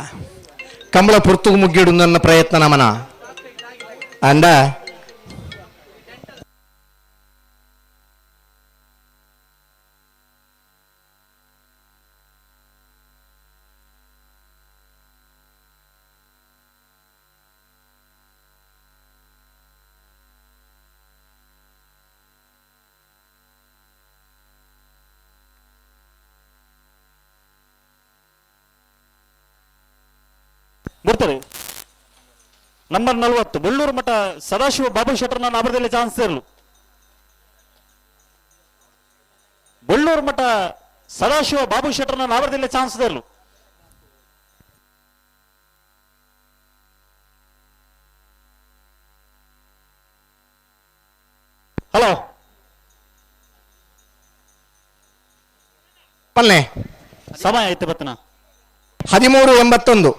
ಕಂಬಳ ಪುರ್ತುಗು ಮುಗ್ಗಿಡು ನನ್ನ ಪ್ರಯತ್ನ ನಮನ ಅಂಡ ಬರ್ತಾರೆ. ನಂಬರ್ 40 ಬಳ್ಳೂರು ಮಠ ಸದಾಶಿವ ಬಾಬು ಶೆಟ್ಟರ್ನ ನಾಬರದಲ್ಲಿ ಚಾನ್ಸ್ ಇರಲು. ಬಳ್ಳೂರು ಮಠ ಸದಾಶಿವ ಬಾಬು ಶೆಟ್ಟರ್ನ ನಾಬರದಲ್ಲಿ ಚಾನ್ಸ್ ಇರಲು. ಹಲೋ ಪಲ್ಲೆ ಸಮಯ ಆಯ್ತು ಬತ್ತನ. 13:81.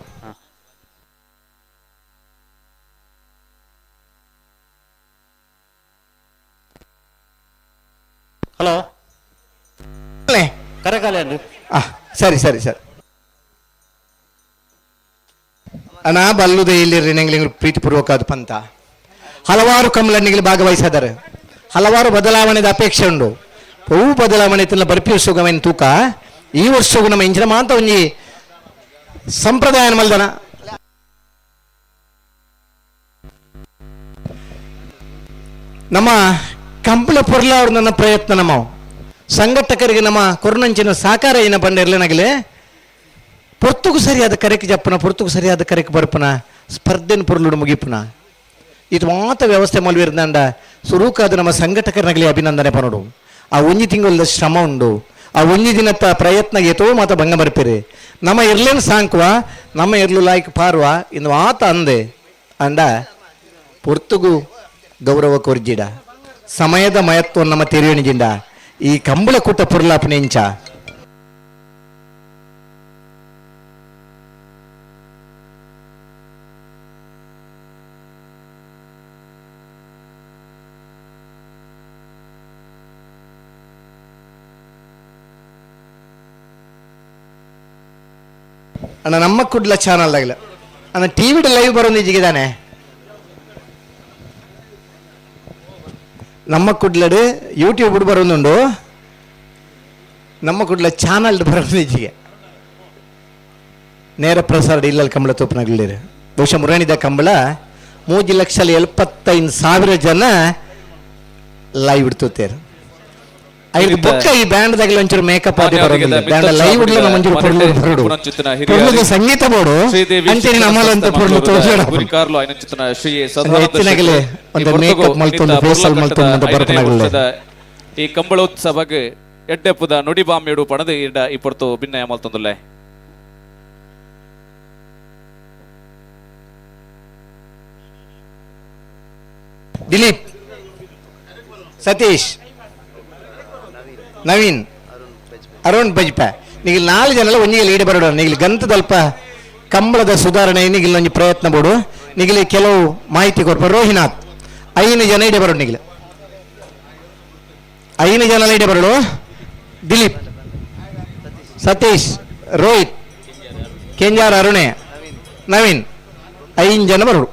ಹಲೋ ಕರೆಕಾಲೆ. ಸರಿ ಸರಿ ಸರಿ ಅಣ್ಣ ಬಲ್ಲುದೆ ಇಲ್ಲಿ ನೆಂಗ್ಲಿಂಗ್ ಪ್ರೀತಿಪೂರ್ವಕ ಅದು ಪಂತ ಹಲವಾರು ಕಂಬಳಣ್ಣಿಗಳು ಭಾಗವಹಿಸಿದ್ದಾರೆ. ಹಲವಾರು ಬದಲಾವಣೆದ ಅಪೇಕ್ಷೆ ಉಂಡು. ಹೂ ಬದಲಾವಣೆ ತಿನ್ನ ಬರ್ಪಿ ಸುಗಮೈನ ತೂಕ ಈ ವರ್ಷಗೂ ನಮ್ಮ ಇಂಚಿನ ಮಾತ ಒಂಜಿ ಸಂಪ್ರದಾಯ ಮಲ್ದನ ನಮ್ಮ ಕಂಬಳ ಪೊರ್ಲ ಅವ್ರ ನನ್ನ ಪ್ರಯತ್ನ ನಮ್ಮ ಸಂಘಟಕರಿಗೆ ನಮ್ಮ ಕೊರನಂಚಿನ ಸಾಕಾರ ಏನ ಬಂಡಿರ್ಲೇನಾಗಲೇ ಪೊರ್ತುಗು ಸರಿಯಾದ ಕರೆಕ್ ಜಪ್ಪನ ಪೊರ್ತುಗು ಸರಿಯಾದ ಕರೆಕ್ ಬರ್ಪನ ಸ್ಪರ್ಧೆನ ಪೊರ್ಲುಡು ಮುಗಿಪುನ ಇದು ಮಾತ ವ್ಯವಸ್ಥೆ ಮಲ್ವಿರ್ದಂಡ ಸುರೂಕಾದ ನಮ್ಮ ಸಂಘಟಕರನಾಗಲಿ ಅಭಿನಂದನೆ ಪನೋಡು. ಆ ಒಂಜಿ ತಿಂಗಳ ಶ್ರಮ ಉಂಡು, ಆ ಒಂಜಿ ದಿನತ್ತ ಪ್ರಯತ್ನ ಏತೋ ಮಾತ ಭಂಗ ಬರ್ಪಿರಿ. ನಮ್ಮ ಇರ್ಲೇನು ಸಾಂಕುವ ನಮ್ಮ ಇರ್ಲು ಲಾಯ್ಕ್ ಪಾರುವ ಇನ್ನು ಆತ ಅಂದೆ ಅಂಡ ಪೊರ್ತುಗು ಗೌರವ ಕೊರ್ಜಿಡ ಸಮಯದ ಮಯತ್ವ ನಮ್ಮ ತೆರಿಯಣಿಜಿಂಡ ಈ ಕಂಬಳ ಕೂಟ ಪೊರ್ಲಾಪನೆ ಇಂಚ. ಅಣ್ಣ ನಮ್ಮ ಕುಡ್ಲ ಚಾನಲ್ ಆಗಲ್ಲ ಅಣ್ಣ T V live ಬರೋ ನಿಜಿಗಿದಾನೆ ನಮ್ಮ ಕುಡ್ಲಡು ಯೂಟ್ಯೂಬ್ ಬರೋದುಂಡು ನಮ್ಮ ಕುಡ್ಲ ಚಾನಲ್ ಬರೋದು ನಿಜಿಗೆ ನೇರ ಪ್ರಸಾರ ಇಲ್ಲಲ್ಲಿ ಕಂಬಳ ತೋಪನಾಗಲಿರ ಬಹುಶಃ ಮುರಣಿದ ಕಂಬಳ 3,75,000 ಜನ ಲೈವ್ ಇಡ್ತೋತೇರು. ಐದು ಬೊಕ್ಕ ಈ ಬ್ಯಾಂಡ್ ದಾಗಲ ಒಂಚೂರು ಮೇಕಪ್ ಆದಿ ಬರೋದಿಲ್ಲ. ಬ್ಯಾಂಡ್ ಲೈವ್ ಉಡ್ಲ ನಮ್ಮ ಒಂಚೂರು ಪೊರ್ಲು ಬರೋಡು. ಪೊರ್ಲುದ ಸಂಗೀತ ಬೋಡು ಅಂಚನೆ ನಮ್ಮಲಂತ ಪೊರ್ಲು ತೋಜೋಡ. ಗುರಿಕಾರ್ಲು ಐನಂಚಿತನ ಶ್ರೀ ಸದಾನಂದ ಹೆಚ್ಚಿನಗಲೆ ಒಂದು ಮೇಕಪ್ ಮಲ್ತೊಂದು ಫೇಸಲ್ ಮಲ್ತೊಂದು ಅಂತ ಬರ್ಪನಾಗಲೆ. ಈ ಕಂಬಳೋತ್ಸವಗ್ ಎಡ್ಡೆಪ್ಪುದ ನುಡಿಬಾಮ್ಯಡು ಪಣದು ಇಡ ಈ ಪೊರ್ತು ಭಿನ್ನಯ ಮಲ್ತೊಂದುಲ್ಲೆ. ದಿಲೀಪ್, ಸತೀಶ್, ನವೀನ್, ಅರುಣ್ ಬಜ್ಪೆ ನೀಗಿಲ್ 4 ಜನಲ ಒಂಜಿಗೆ ಲೀಡ್ ಬರೋಡು. ನೀಗಿಲ್ ಗಂತದಲ್ಪ ಕಂಬಳದ ಸುಧಾರಣೆ ನೀಗಿಲ್ ಒಂಜಿ ಪ್ರಯತ್ನ ಬೋಡು. ನಿಗಿಲಿ ಕೆಲವು ಮಾಹಿತಿ ಕೊರ್ಪ. ರೋಹಿನಾಥ್ 5 ಜನ ಇಡೆ ಬರೋಡು. ನಿಗಿಲ್ 5 ಜನ ಇಡೆ ಬರೋಡು. ದಿಲೀಪ್, ಸತೀಶ್, ರೋಹಿತ್, ಕೆಂಜಾರ್ ಅರುಣೆ, ನವೀನ್ 5 ಜನ ಬರೋಡು.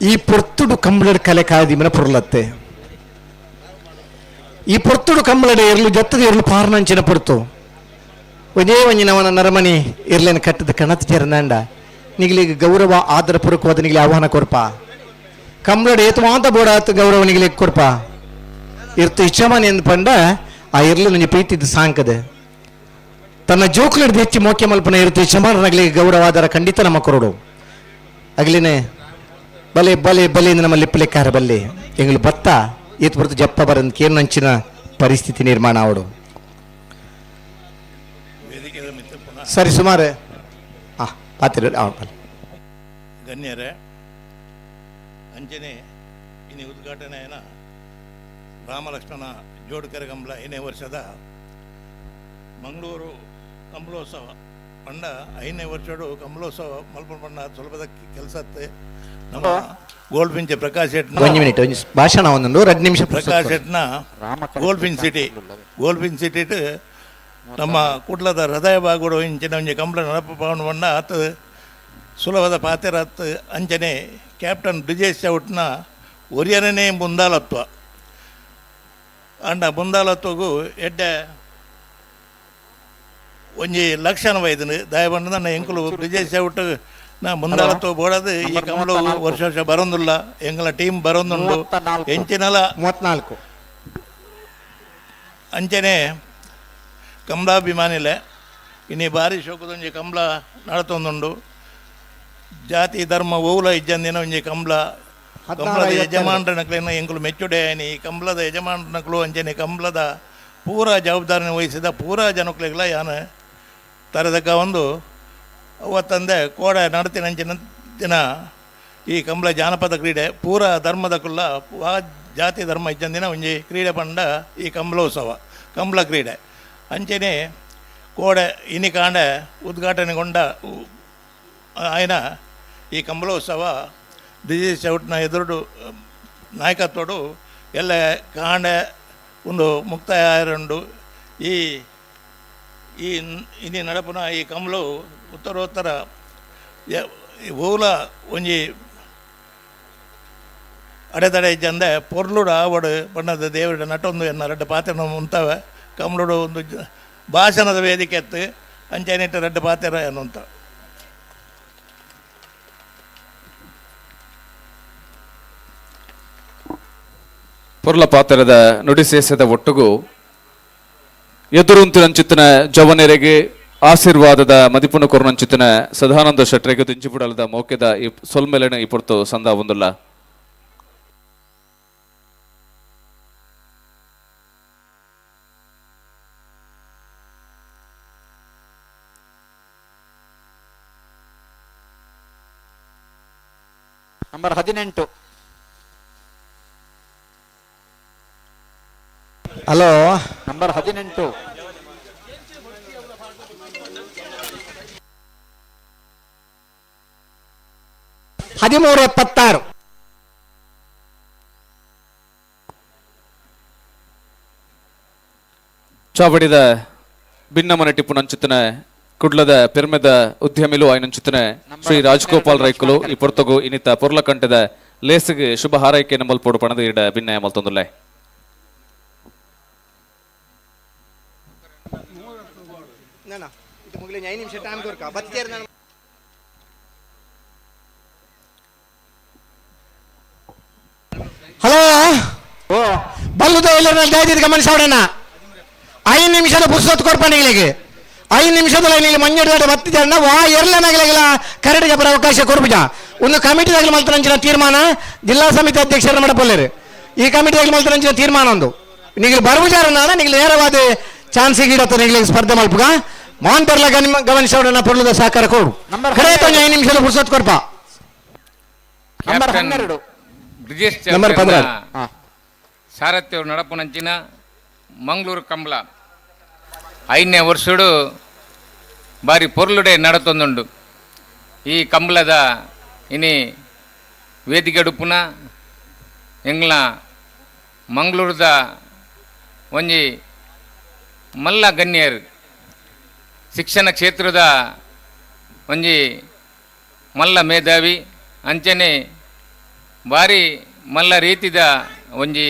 ಈ ಪೊರ್ತುಡು ಕಂಬಳದ ಕಲೆ ಕಾದಿಮನ ಪೊರ್ಲತ್ತೆ. ಈ ಪೊರ್ತುಡು ಕಂಬಳದ ಎರ್ಲು ಜತ್ತದ ಎರ್ಲು ಪಾರ್ನಂಚಿನ ಪೊರ್ತು ಒಂದೇ ಒಂಜಿ ನವನ ನರಮನಿ ಇರ್ಲೇನ ಕಟ್ಟದ ಕಣತ್ ಚೇರ್ನಾಂಡ ನಿಗಲಿಗೆ ಗೌರವ ಆದರ ಪೂರ್ವಕವಾದ ನಿಗಲಿ ಆಹ್ವಾನ ಕೊರ್ಪ. ಕಂಬಳದ ಏತು ಮಾತ ಬೋಡಾತ್ ಗೌರವ ನಿಗಲಿಗೆ ಕೊರ್ಪ. ಇರ್ತು ಇಚ್ಛಮಾನಿ ಎಂದು ಪಂಡ ಆ ಇರ್ಲು ನಂಜಿ ಪ್ರೀತಿದ್ದು ಸಾಂಕದೆ ತನ್ನ ಜೋಕ್ಲಿಡ್ದು ಹೆಚ್ಚು ಮೋಕ್ಯ ಮಲ್ಪನ ಇರ್ತು ಇಚ್ಛಮಾನಗಲಿಗೆ ಗೌರವ ಆದರ ಖಂಡಿತ ನಮ್ಮ ಕೊರಡು. ಅಗಲಿನೇ ಬಲೆ ಬಲೆ ಬಲೆ ನಮ್ಮ ಲಿಪ್ಪಲೆಕ್ಕಾರ ಬಲ್ಲೆ ಎಂಗಳು ಬತ್ತ ಏತ್ ಬರ್ತು ಜಪ್ಪ ಬರಂದ್ ಕೇರ್ನಂಚಿನ ಪರಿಸ್ಥಿತಿ ನಿರ್ಮಾಣ ಅವಡು. ಸರಿ ಸುಮಾರು ಪಾತಿರ ಗಣ್ಯರೇ, ಅಂಚನೆ ಇನಿ ಉದ್ಘಾಟನೆಯನ ರಾಮಲಕ್ಷ್ಮಣ ಜೋಡ್ಕರ ಕಂಬಳ 5ನೇ ವರ್ಷದ ಮಂಗಳೂರು ಕಂಬಳೋತ್ಸವ ಪಂಡ 5ನೇ ವರ್ಷಡು ಕಂಬಳೋತ್ಸವ ಮಲ್ಪನ ಪಂಡ ಸ್ವಲ್ಪದ ಕೆಲಸ ನಮ್ಮ ಗೋಲ್ಡ್ ಫಿಂಚ್ ಪ್ರಕಾಶ್ ಶೆಟ್ನ ಒಂದು ಮಿನಿಟ್ ಒಂಜಿ ಭಾಷಣ ಒಂದೊಂದು 2 ನಿಮಿಷ Prakash ಶೆಟ್ನ gold finch city gold finch city ನಮ್ಮ ಕುಡ್ಲದ ಹೃದಯ ಬಾಗುಡು ಇಂಚಿನ ಒಂಜಿ ಕಂಬಳ ನಡಪ ಪವನ ಬಣ್ಣ ಆತ ಸುಲಭದ ಪಾತೆರಾತ್ ಅಂಚನೆ ಕ್ಯಾಪ್ಟನ್ ಬ್ರಿಜೇಶ್ ಚೌಟ್ನ ಒರಿಯನೇ ಮುಂದಾಲತ್ವ ಅಂಡ ಮುಂದಾಲತ್ವಗೂ ಎಡ್ಡೆ ಒಂಜಿ ಲಕ್ಷಣ ವೈದನು ದಯಬಂಡ ನನ್ನ ಎಂಕುಲು ಬ್ರಿಜೇಶ್ ಚೌಟ್ ನಾ ಮುಂದಾಲತ್ವ ಬೋಡದು ಈ ಕಂಬಳ ವರ್ಷ ವರ್ಷ ಬರೋದಿಲ್ಲ ಎಂಗಳ ಟೀಮ್ ಬರೋದುಂಡು ಎಂಚಿನಲ 34 ಅಂಚನೆ ಕಂಬಳಾಭಿಮಾನಿಲೆ ಇನಿ ಬಾರಿ ಶೋಕದೊಂಜಿ ಕಂಬಳ ನಡತೊಂದುಂಡು. ಜಾತಿ ಧರ್ಮ ಓವುಲ ಇಜ್ಜಂದಿನ ಒಂಜಿ ಕಂಬಳ ಕಂಬಳದ ಯಜಮಾನರನಕ್ಲೇನ ಎಂಕುಲು ಮೆಚ್ಚುಡೆ ಈ ಕಂಬಳದ ಯಜಮಾನರನಕ್ಲು ಅಂಚನೆ ಕಂಬಳದ ಪೂರಾ ಜವಾಬ್ದಾರಿನ ವಹಿಸಿದ ಪೂರಾ ಜನಕ್ಲೆಗ್ಲ ಯಾನ ತರದಕ್ಕ ಒಂದು ಅವತ್ತಂದೆ ಕೋಡ ನಡತಿನಂಚಿನ ದಿನ ಈ ಕಂಬಳ ಜಾನಪದ ಕ್ರೀಡೆ ಪೂರ ಧರ್ಮದಕುಲ್ಲ ವಾ ಜಾತಿ ಧರ್ಮ ಇಜ್ಜಂದಿನ ಒಂಜಿ ಕ್ರೀಡೆ ಪಂಡ ಈ ಕಂಬಳೋತ್ಸವ ಕಂಬಳ ಕ್ರೀಡೆ. ಅಂಚೆನೆ ಕೋಡೆ ಇನಿಕಾಂಡೆ ಉದ್ಘಾಟನೆಗೊಂಡ ఆయన ಈ ಕಂಬಳೋತ್ಸವ ಬ್ರಿಜೇಶ್ ಚೌಟ್ನ ಎದುರುಡು ನಾಯಕತ್ವಡು ಎಲ್ಲ ಕಾಂಡೆ ಒಂದು ಮುಕ್ತಾಯ ಆಯರುಂಡು. ಈ ಈ ಇನಿ ನಡಪುನ ಈ ಕಂಬಳು ಉತ್ತರೋತ್ತರ ಓಲ ಒಂಜಿ ಅಡೆತಡೆ ಇಜ್ಜಂದೆ ಪೊರ್ಲುಡು ಆವಡು ಬಣ್ಣದ ದೇವರ ನಟೊಂದು ಎನ್ನ ರಡ್ಡು ಪಾತ್ರ ಉಂತವೆ ಕಂಬಳುಡು ಒಂದು ಭಾಷಣದ ವೇದಿಕೆ ಎತ್ತು ಅಂಚೆನಿಟ್ಟು ರಡ್ಡು ಪಾತ್ರ ಎನ್ನುವಂತ. ಪೊರ್ಲ ಪಾತ್ರದ ನುಡಿಸೇಸದ ಒಟ್ಟುಗು ಎದುರುಂತಿನಂಚಿತ್ತಿನ ಜವನೆರೆಗೆ ಆಶೀರ್ವಾದದ ಮದಿಪುನ ಕೊರನಂಚಿತ್ತಿನ ಸದಾನಂದ ಶೆಟ್ಟರೆಗೆ ದಿಂಜಿಬುಡಲದ ಮೌಕ್ಯದ ಈ ಸೊಲ್ಮೆಲೆನ ಈ ಪೊರ್ತು ಸಂದ ಒಂದುಲ್ಲ. ನಂಬರ್ 18. Hello, number 18. 13:76. ಚಾವಡಿದ ಭಿನ್ನಮನೆ ಟಿಪ್ಪುನಂಚಿತ್ತಿನ ಕುಡ್ಲದ ಪೆರ್ಮೆದ ಉದ್ಯಮಿಲು ಆಯ್ನಂಚಿತ್ತಿನ ಶ್ರೀ ರಾಜಗೋಪಾಲ್ ರೈಕುಲು ಈ ಪೊರ್ತಗು ಇನ್ನಿತ ಪೊರ್ಲಕಂಠದ ಲೇಸಿಗೆ ಶುಭ ಹಾರೈಕೆ ಮಲ್ಪೋಡು ಪಣದ ಇಡ ಭಿನ್ನಯ ಮಲ್ತೊಂದುಲ್ಲೆ. ಹಲೋ, ಬಲ್ಲುದ ಎಲ್ಲರನ್ನ ದಯದಿದ್ದು ಗಮನಿಸೋಣ. 5 ನಿಮಿಷದ ಪುಸ್ತಕ ಕೊರ್ಪಣಿಗಳಿಗೆ 5 ನಿಮಿಷದಲ್ಲಿ ಇಲ್ಲಿ ಮಂಜಾಡ ಬತ್ತಿದ್ದ ವಾ ಎರಲನಾಗಲಿಲ್ಲ ಕರಡಿಗೆ ಬರೋ ಅವಕಾಶ ಕೊರ್ಪುಜ. ಒಂದು ಕಮಿಟಿದಾಗಲಿ ಮಲ್ತರಂಚಿನ ತೀರ್ಮಾನ ಜಿಲ್ಲಾ ಸಮಿತಿ ಅಧ್ಯಕ್ಷರ ಮಾಡಪಲ್ಲೇರು. ಈ ಕಮಿಟಿದಾಗಲಿ ಮಲ್ತರಂಚಿನ ತೀರ್ಮಾನ ಒಂದು ನೀವು ಬರುವುಜಾರನ್ನ ನೀವು ನೇರವಾದ ಚಾನ್ಸ್ ಗಿಡತ್ತ ನಿಗಳಿಗೆ ಸ್ಪರ್ಧೆ ಮಲ್ಪುಗ ಮಾನ್ ಬರ್ಲ ಗಮನಿಸೋಣ. ಪೊರ್ಲದ ಸಹಕಾರ ಕೊಡು. ಕಡೆ 5 ನಿಮಿಷದ ಪುಸ್ತಕ ಕೊರ್ಪ. ನಂಬರ್ 12 ಬ್ರಿಜೇಶ್ ನಂಬರ್ 16 ಸಾರಥ್ಯವರು ನಡಪುನಂಚಿನ ಮಂಗಳೂರು ಕಂಬಳ 5ನೇ ವರ್ಷಡು ಬಾರಿ ಪೊರ್ಲುಡೆ ನಡತೊಂದುಂಡು. ಈ ಕಂಬಳದ ಇನಿ ವೇದಿಕೆಡುಪುನ ಎಂಗ್ಲ ಮಂಗಳೂರದ ಒಂಜಿ ಮಲ್ಲ ಗಣ್ಯರು ಶಿಕ್ಷಣ ಕ್ಷೇತ್ರದ ಒಂಜಿ ಮಲ್ಲ ಮೇಧಾವಿ ಅಂಚನೆ ಬಾರಿ ಮಲ್ಲ ರೀತಿದ ಒಂಜಿ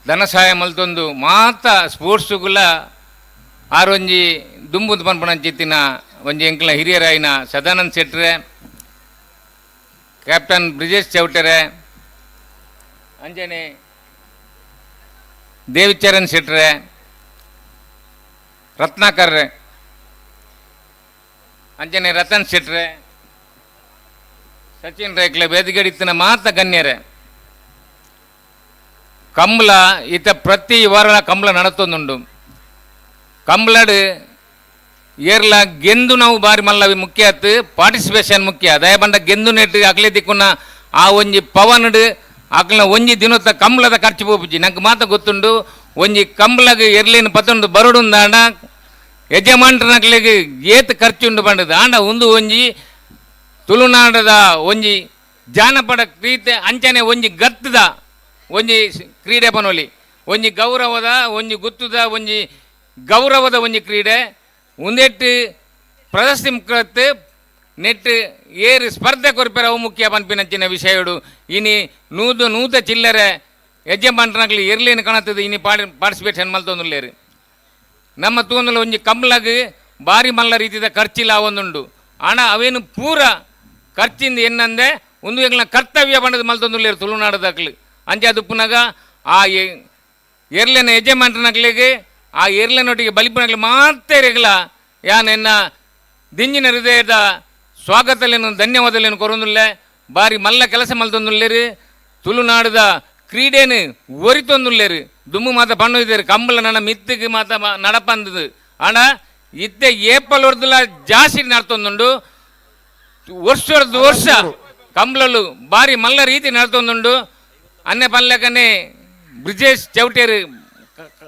ಧನ ಸಹಾಯ ಮಲ್ತೊಂದು ಮಾತ ಸ್ಪೋರ್ಟ್ಸುಗುಲ ಆರೊಂಜಿ ದುಂಬುದು ಪನ್ಪಣಂಚಿತ್ತಿನ ಒಂಜಿ ಎಂಕ್ಲ ಹಿರಿಯರಾಯಿನ ಸದಾನಂದ ಶೆಟ್ರೆ, ಕ್ಯಾಪ್ಟನ್ ಬ್ರಿಜೇಶ್ ಚೌಟರೆ, ಅಂಜನೆ ದೇವಿಚರಣ್ ಶೆಟ್ರೆ, ರತ್ನಾಕರ್, ಅಂಜನೆ ರತನ್ ಶೆಟ್ರೆ, ಸಚಿನ್ ರೇಕ್ಲೆ ಬೇದಿಗಡಿತ್ತಿನ ಮಾತ ಗಣ್ಯರೇ. ಕಂಬಳ ಇತ ಪ್ರತಿ ವಾರ ಕಂಬಳ ನಡತೊಂದುಂಡು. ಕಂಬಳಡು ಏರ್ಲ ಗೆಂದು ನಾವು ಬಾರಿ ಮಲ್ಲವಿ ಮುಖ್ಯ ಆತು, ಪಾರ್ಟಿಸಿಪೇಷನ್ ಮುಖ್ಯ. ದಯಬಂಡ ಗೆಂದು ನೆಟ್ಟು ಅಕ್ಲೆ ದಿಕ್ಕುನ ಆ ಒಂಜಿ ಪವನಡು ಅಕ್ಲ ಒಂಜಿ ದಿನತ್ತ ಕಂಬಳದ ಖರ್ಚು ಪೋಪುಜಿ. ನಂಗೆ ಮಾತ ಗೊತ್ತುಂಡು ಒಂಜಿ ಕಂಬಳಗ್ ಎರ್ಲೇನು ಪತ್ತೊಂಡು ಬರೋಡುಂದಾಂಡ ಯಜಮಾನ್ರನಕ್ಲೆಗ್ ಏತ್ ಖರ್ಚುಂಡು ಬಂಡದು. ಆಂಡ ಒಂದು ಒಂಜಿ ತುಳುನಾಡದ ಒಂಜಿ ಜಾನಪದ ಕ್ರೀಡೆ ಅಂಚನೆ ಒಂಜಿ ಗತ್ತದ ಒಂಜಿ ಕ್ರೀಡೆ ಪನೋಲಿ ಒಂಜಿ ಗೌರವದ ಒಂಜಿ ಗುತ್ತದ ಒಂಜಿ ಗೌರವದ ಒಂಜಿ ಕ್ರೀಡೆ ಒಂದೆಟ್ಟು ಪ್ರಶಸ್ತಿ ಮುಖತ್ತು ನೆಟ್ ಏರು ಸ್ಪರ್ಧೆ ಕೊರ್ಪೆರ ಅವು ಮುಖ್ಯ ಪನ್ಪಿನಂಚಿನ ವಿಷಯಡು. ಇನಿ ನೂದು ನೂತ ಚಿಲ್ಲರೆ ಯಜಮಾನ್ರನಕ್ಲೆ ಎರ್ಲೇನು ಕಾಣುತ್ತದೆ ಇನಿ ಪಾರ್ಟಿಸಿಪೇಷನ್ ಮಲ್ತೊಂದುಲ್ಲೇರು. ನಮ್ಮ ತೂಂದಲ ಒಂಜಿ ಕಂಬ್ಲಗ್ ಬಾರಿ ಮಲ್ಲ ರೀತಿದ ಖರ್ಚಿಲ್ಲ ಒಂದುಂಡು. ಆಣ ಅವೇನು ಪೂರ ಖರ್ಚಿಂದ ಎನ್ನಂದೆ ಒಂದು ಎಂಗ್ಲ ಕರ್ತವ್ಯ ಬಣ್ಣದ ಮಲ್ತೊಂದುಲ್ಲೇರು ತುಳುನಾಡದಕ್ಲು. ಅಂಚೆ ಅದು ಪುನಗ ಆ ಎರ್ಲೆನ ಯಜಮಾನ್ರನಕ್ಲೆಗೆ ಆ ಎರ್ಲೆನೊಟ್ಟಿಗೆ ಬಲಿಪುನಗ್ಲು ಮಾತೇರಿಗ್ಲ ಯಾನ್ ಎನ್ನ ದಿಂಜಿನ ಹೃದಯದ ಸ್ವಾಗತಲೇನು ಧನ್ಯವಾದಲೇನು ಕೊರೊಂದುಲ್ಲೆ. ಬಾರಿ ಮಲ್ಲ ಕೆಲಸ ಮಲ್ತೊಂದುಲ್ಲೇರು. ತುಳುನಾಡದ ಕ್ರೀಡೇನು ಒರಿತೊಂದುಲ್ಲೇರು. ದುಮ್ಮು ಮಾತ ಪಣ್ಣು ಇದ್ದೇರು ಕಂಬಳ ನನ್ನ ಮಿತ್ತಿಗೆ ಮಾತ ನಡಪಂದದು. ಆಂಡ ಇತ್ತೆ ಏಪಲ್ ಹೊರ್ದುಲ ಜಾಸ್ತಿ ನಡ್ತೊಂದುಂಡು. ವರ್ಷ ವರ್ಷ ಕಂಬ್ಳಲು ಬಾರಿ ಮಲ್ಲ ರೀತಿ ನಡತೊಂದುಂಡು. ಅನ್ನೆ ಪನ್ಲೆಕನೆ ಬ್ರಿಜೇಶ್ ಚೌಟೇರು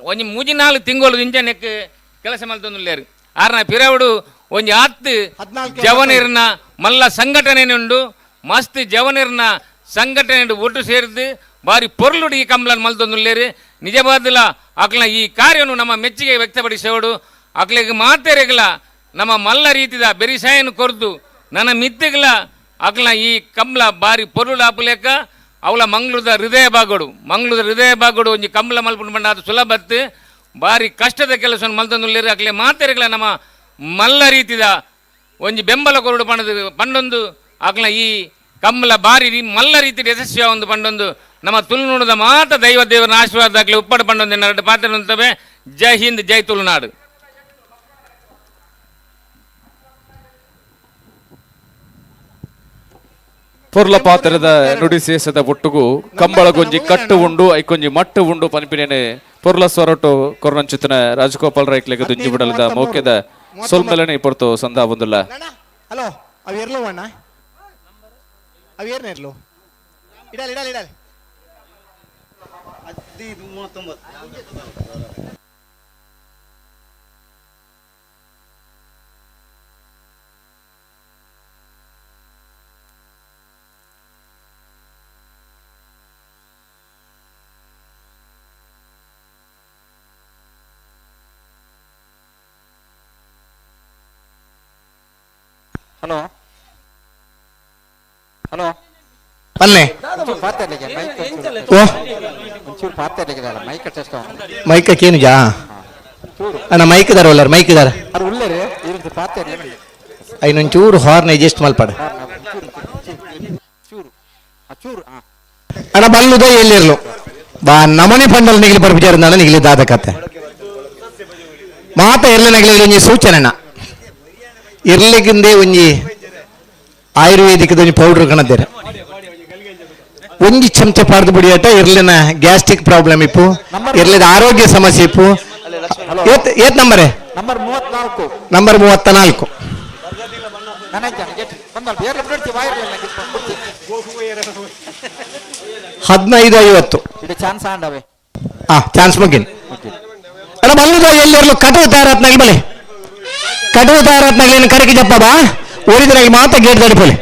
ಒಂಜಿ ಮೂಜಿ ನಾಲ್ ತಿಂಗಳು ಇಂಚನೆಕ್ ಕೆಲಸ ಮಲ್ತೊಂದುಲ್ಲೇರು. ಆರ್ನ ಪಿರವುಡು ಒಂಜಿ ಆತ್ ಜವನಿರ್ನ ಮಲ್ಲ ಸಂಘಟನೆ ಉಂಡು. ಮಸ್ತ್ ಜವನಿರ್ನ ಸಂಘಟನೆ ಒಟ್ಟು ಸೇರಿದು ಬಾರಿ ಪೊರ್ಲುಡು ಈ ಕಂಬ್ಳನ್ ಮಲ್ತೊಂದುಲ್ಲೇರು. ನಿಜವಾದಲ ಅಕ್ಲ ಈ ಕಾರ್ಯನು ನಮ್ಮ ಮೆಚ್ಚುಗೆ ವ್ಯಕ್ತಪಡಿಸೋಡು. ಅಕ್ಲೆಗ್ ಮಾತೆರೆಗ್ಲ ನಮ್ಮ ಮಲ್ಲ ರೀತಿದ ಬೆರಿಸಾಯನ ಕೊರ್ದು ನನ್ನ ಮಿತ್ತಿಗ್ಲ ಅಕ್ಲ ಈ ಕಂಬ್ಲ ಬಾರಿ ಪೊರ್ಲುಡು ಆಪುಲೆಕ ಅವಳ ಮಂಗಳೂರದ ಹೃದಯ ಭಾಗಡು, ಮಂಗಳೂರದ ಹೃದಯ ಭಾಗಡು ಒಂಜಿ ಕಂಬ್ಲ ಮಲ್ಪುಂಡು ಪಂಡ ಅದು ಸುಲಭತ್ತು ಬಾರಿ ಕಷ್ಟದ ಕೆಲಸವನ್ನು ಮಲ್ತೊಂದುಲ್ಲೇರು. ಅಕ್ಲೆ ಮಾತೆರೆಗ್ಲ ನಮ್ಮ ಮಲ್ಲ ರೀತಿದ ಒಂಜಿ ಬೆಂಬಲ ಕೊರಡು ಪಂಡದು ಪಂಡೊಂದು ಅಕ್ಲ ಈ ಕಂಬಳ ಬಾರಿ ಮಲ್ಲ ರೀತಿ ಯಶಸ್ವಿ ಒಂದು ಪಂಡೊಂದು ನಮ್ಮ ತುಳುನಾಡದ ಮಾತ ದೈವ ದೇವರ ಆಶೀರ್ವಾದ ಆಗಲಿ ಉಪ್ಪಡು ಪಂಡೊಂದು ಎರಡು ಪಾತ್ರ. ಜೈ ಹಿಂದ್, ಜೈ ತುಳುನಾಡು. ಪೊರ್ಲ ಪಾತ್ರದ ನುಡಿ ಸೇಸದ ಒಟ್ಟುಗು ಕಂಬಳಗೊಂಜಿ ಕಟ್ಟು ಉಂಡು ಐಕೊಂಜಿ ಮಟ್ಟು ಉಂಡು ಪನ್ಪಿನೇನೆ ಪೊರ್ಲ ಸ್ವರಟು ಕೊರನಂಚಿತನ ರಾಜಗೋಪಾಲ್ ರೈಕ್ಲೆಗ್ ದುಂಜಿ ಬಿಡಲದ ಮೌಕ್ಯದ ಸೊಲ್ಮೆಲನೆ ಪೊರ್ತು ಸಂದಾ ಬಂದುಲ್ಲ. ಹಲೋ, ಅವು ಎರ್ಲು ಅಣ್ಣ, ಅವು ಏರ್ನೇರ್ಲು ಇಡಲ್ ಇಡಲ್ ಇಡಲ್. 39. ಹಲೋ ಹಲೋ, ಪಲ್ಲೆ ಓ ಒಂಚೂರು ಪಾತೆರ್ಲಿಕ್ಕೆ ಮೈಕ್ ಅಡ್ಜಸ್ಟ್. ಮೈಕ್ ಕೇನುಜಾ ಅಣ್ಣ? ಮೈಕ್ ದಾರ ಒಲ್ಲರ್ ಮೈಕ್ ದಾರ. ಅದು ಉಳ್ಳೇರಿ ಇರುತ್ತೆ ಪಾತೆರ್ಲಿ. ಐನೊಂಚೂರು ಹಾರ್ನ್ ಅಡ್ಜಸ್ಟ್ ಮಲ್ಪಡ. ಚೂರು ಚೂರು. ಅಣ್ಣ, ಬಲ್ಲುದ ಎಲ್ಲಿರ್ಲು ಬಾ ನಮನೆ ಪಂಡಲ್ ನಿಗಿಲಿ ಬರ್ಬಿಚಾರ ನಿಗಿಲಿ ದಾದ ಕತೆ ಮಾತ ಇರ್ಲಿ ನಗಲಿ. ಒಂಜಿ ಸೂಚನೆ ಅಣ್ಣ, ಇರ್ಲಿಕ್ಕಿಂದೆ ಒಂಜಿ ಆಯುರ್ವೇದಿಕ್ ಒಂಜಿ ಪೌಡರ್ ಕಣದ್ದೇರೆ, ಒಂಜಿ ಚಮಚ ಪಾಡ್ದು ಬಿಡಿಯಾಟ ಇರ್ಲಿನ ಗ್ಯಾಸ್ಟ್ರಿಕ್ ಪ್ರಾಬ್ಲಮ್ ಇಪ್ಪು, ಇರ್ಲಿದ ಆರೋಗ್ಯ ಸಮಸ್ಯೆ ಇಪ್ಪು. ಏತ್ ಏತ್ ನಂಬರೇ? ನಂಬರ್ 34. ನಂಬರ್ 34. 15:50. ಇದು ಚಾನ್ಸ್ ಆಂಡವೆ. ಹಾ, ಚಾನ್ಸ್ ಮುಗಿನ್ ಅಲ್ಲ. ಬಲ್ಲುದ ಎಲ್ಲಿರ್ಲು ಕಟು ತಾರತ್ನಾಗ ಬಲೆ, ಕಟು ತಾರತ್ನಾಗ ಕರಕಿ ಜಪ್ಪ ಬಾ ಓಡಿದ್ರಾಗಿ ಮಾತ ಗೇಟ್ ದಡಿಪೋಲಿ.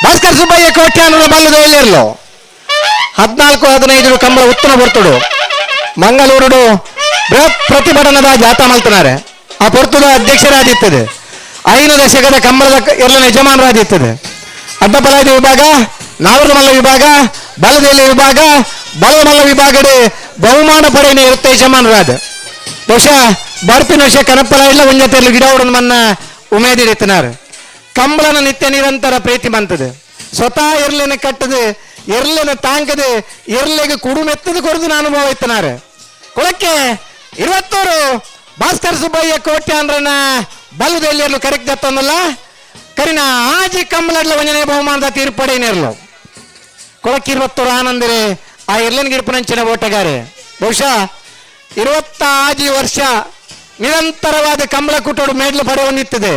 ಭಾಸ್ಕರ್ ಸುಬ್ಬಯ್ಯ ಕೋಟ್ಯಾನರ ಬಲ್ಲದ ಎಲ್ಲಿರ್ಲು 14-15 ಕಂಬಳ ಉತ್ತಮ ಬರ್ತುಡು ಮಂಗಳೂರುಡು ಬೃಹತ್ ಪ್ರತಿಭಟನದ ಜಾಥಾ ಮಲ್ತನಾರೆ. ಆ ಪೊರ್ತುದ ಅಧ್ಯಕ್ಷರಾದಿತ್ತದೆ 5 ದಶಕದ ಕಂಬಳದ ಎಲ್ಲ ಯಜಮಾನರಾದಿತ್ತದೆ. ಅಡ್ಡಪಲಾದಿ ವಿಭಾಗ, ನಾವರಮಲ್ಲ ವಿಭಾಗ, ಬಲದೆಲೆ ವಿಭಾಗ, ಬಲಮಲ್ಲ ವಿಭಾಗಡೆ ಬಹುಮಾನ ಪಡೆಯನೆ ಇರುತ್ತೆ ಯಜಮಾನರಾದ. ಬಹುಶಃ ಬರ್ಪಿನ ವರ್ಷ ಕನಪ್ಪಲ ಇಲ್ಲ ಒಂಜತೆಯಲ್ಲಿ ಗಿಡ ಮನ್ನ ಉಮೇದಿಡುತ್ತಿನಾರು. ಕಂಬಳನ ನಿತ್ಯ ನಿರಂತರ ಪ್ರೀತಿ ಬಂತದೆ. ಸ್ವತಃ ಎರ್ಲೆನ ಕಟ್ಟದು, ಎರ್ಲೆನ ತಾಂಕದು, ಎರ್ಲೆಗೆ ಕುಡುಮೆತ್ತದು ಕೊರದು ಅನುಭವ ಇತ್ತನಾರು. ಕೊಳಕ್ಕೆ 21 ಭಾಸ್ಕರ್ ಸುಬ್ಬಯ್ಯ ಕೋಟ್ಯಾಂದ್ರನ ಬಲದೆಲ್ಲಿಯರ್ಲು ಕರೆಕ್ಟ್ ದತ್ತಂದಲ್ಲ ಕರಿನ ಆಜಿ ಕಂಬಳಡ್ಲ ಒಂಜನೇ ಬಹುಮಾನದ ತೀರ್ಪಡೆಯನೇರ್ಲು. ಕೊಳಕ್ಕೆ 21 ಆನಂದರೆ ಆ ಎರ್ಲನ್ ಗಿಡಪನಂಚಿನ ಓಟಗಾರೆ. ಬಹುಶಃ 26 ವರ್ಷ ನಿರಂತರವಾದ ಕಂಬಳ ಕೂಟೋಡು ಮೇಡ್ಲು ಪಡೆಯೊಂದಿತ್ತದೆ.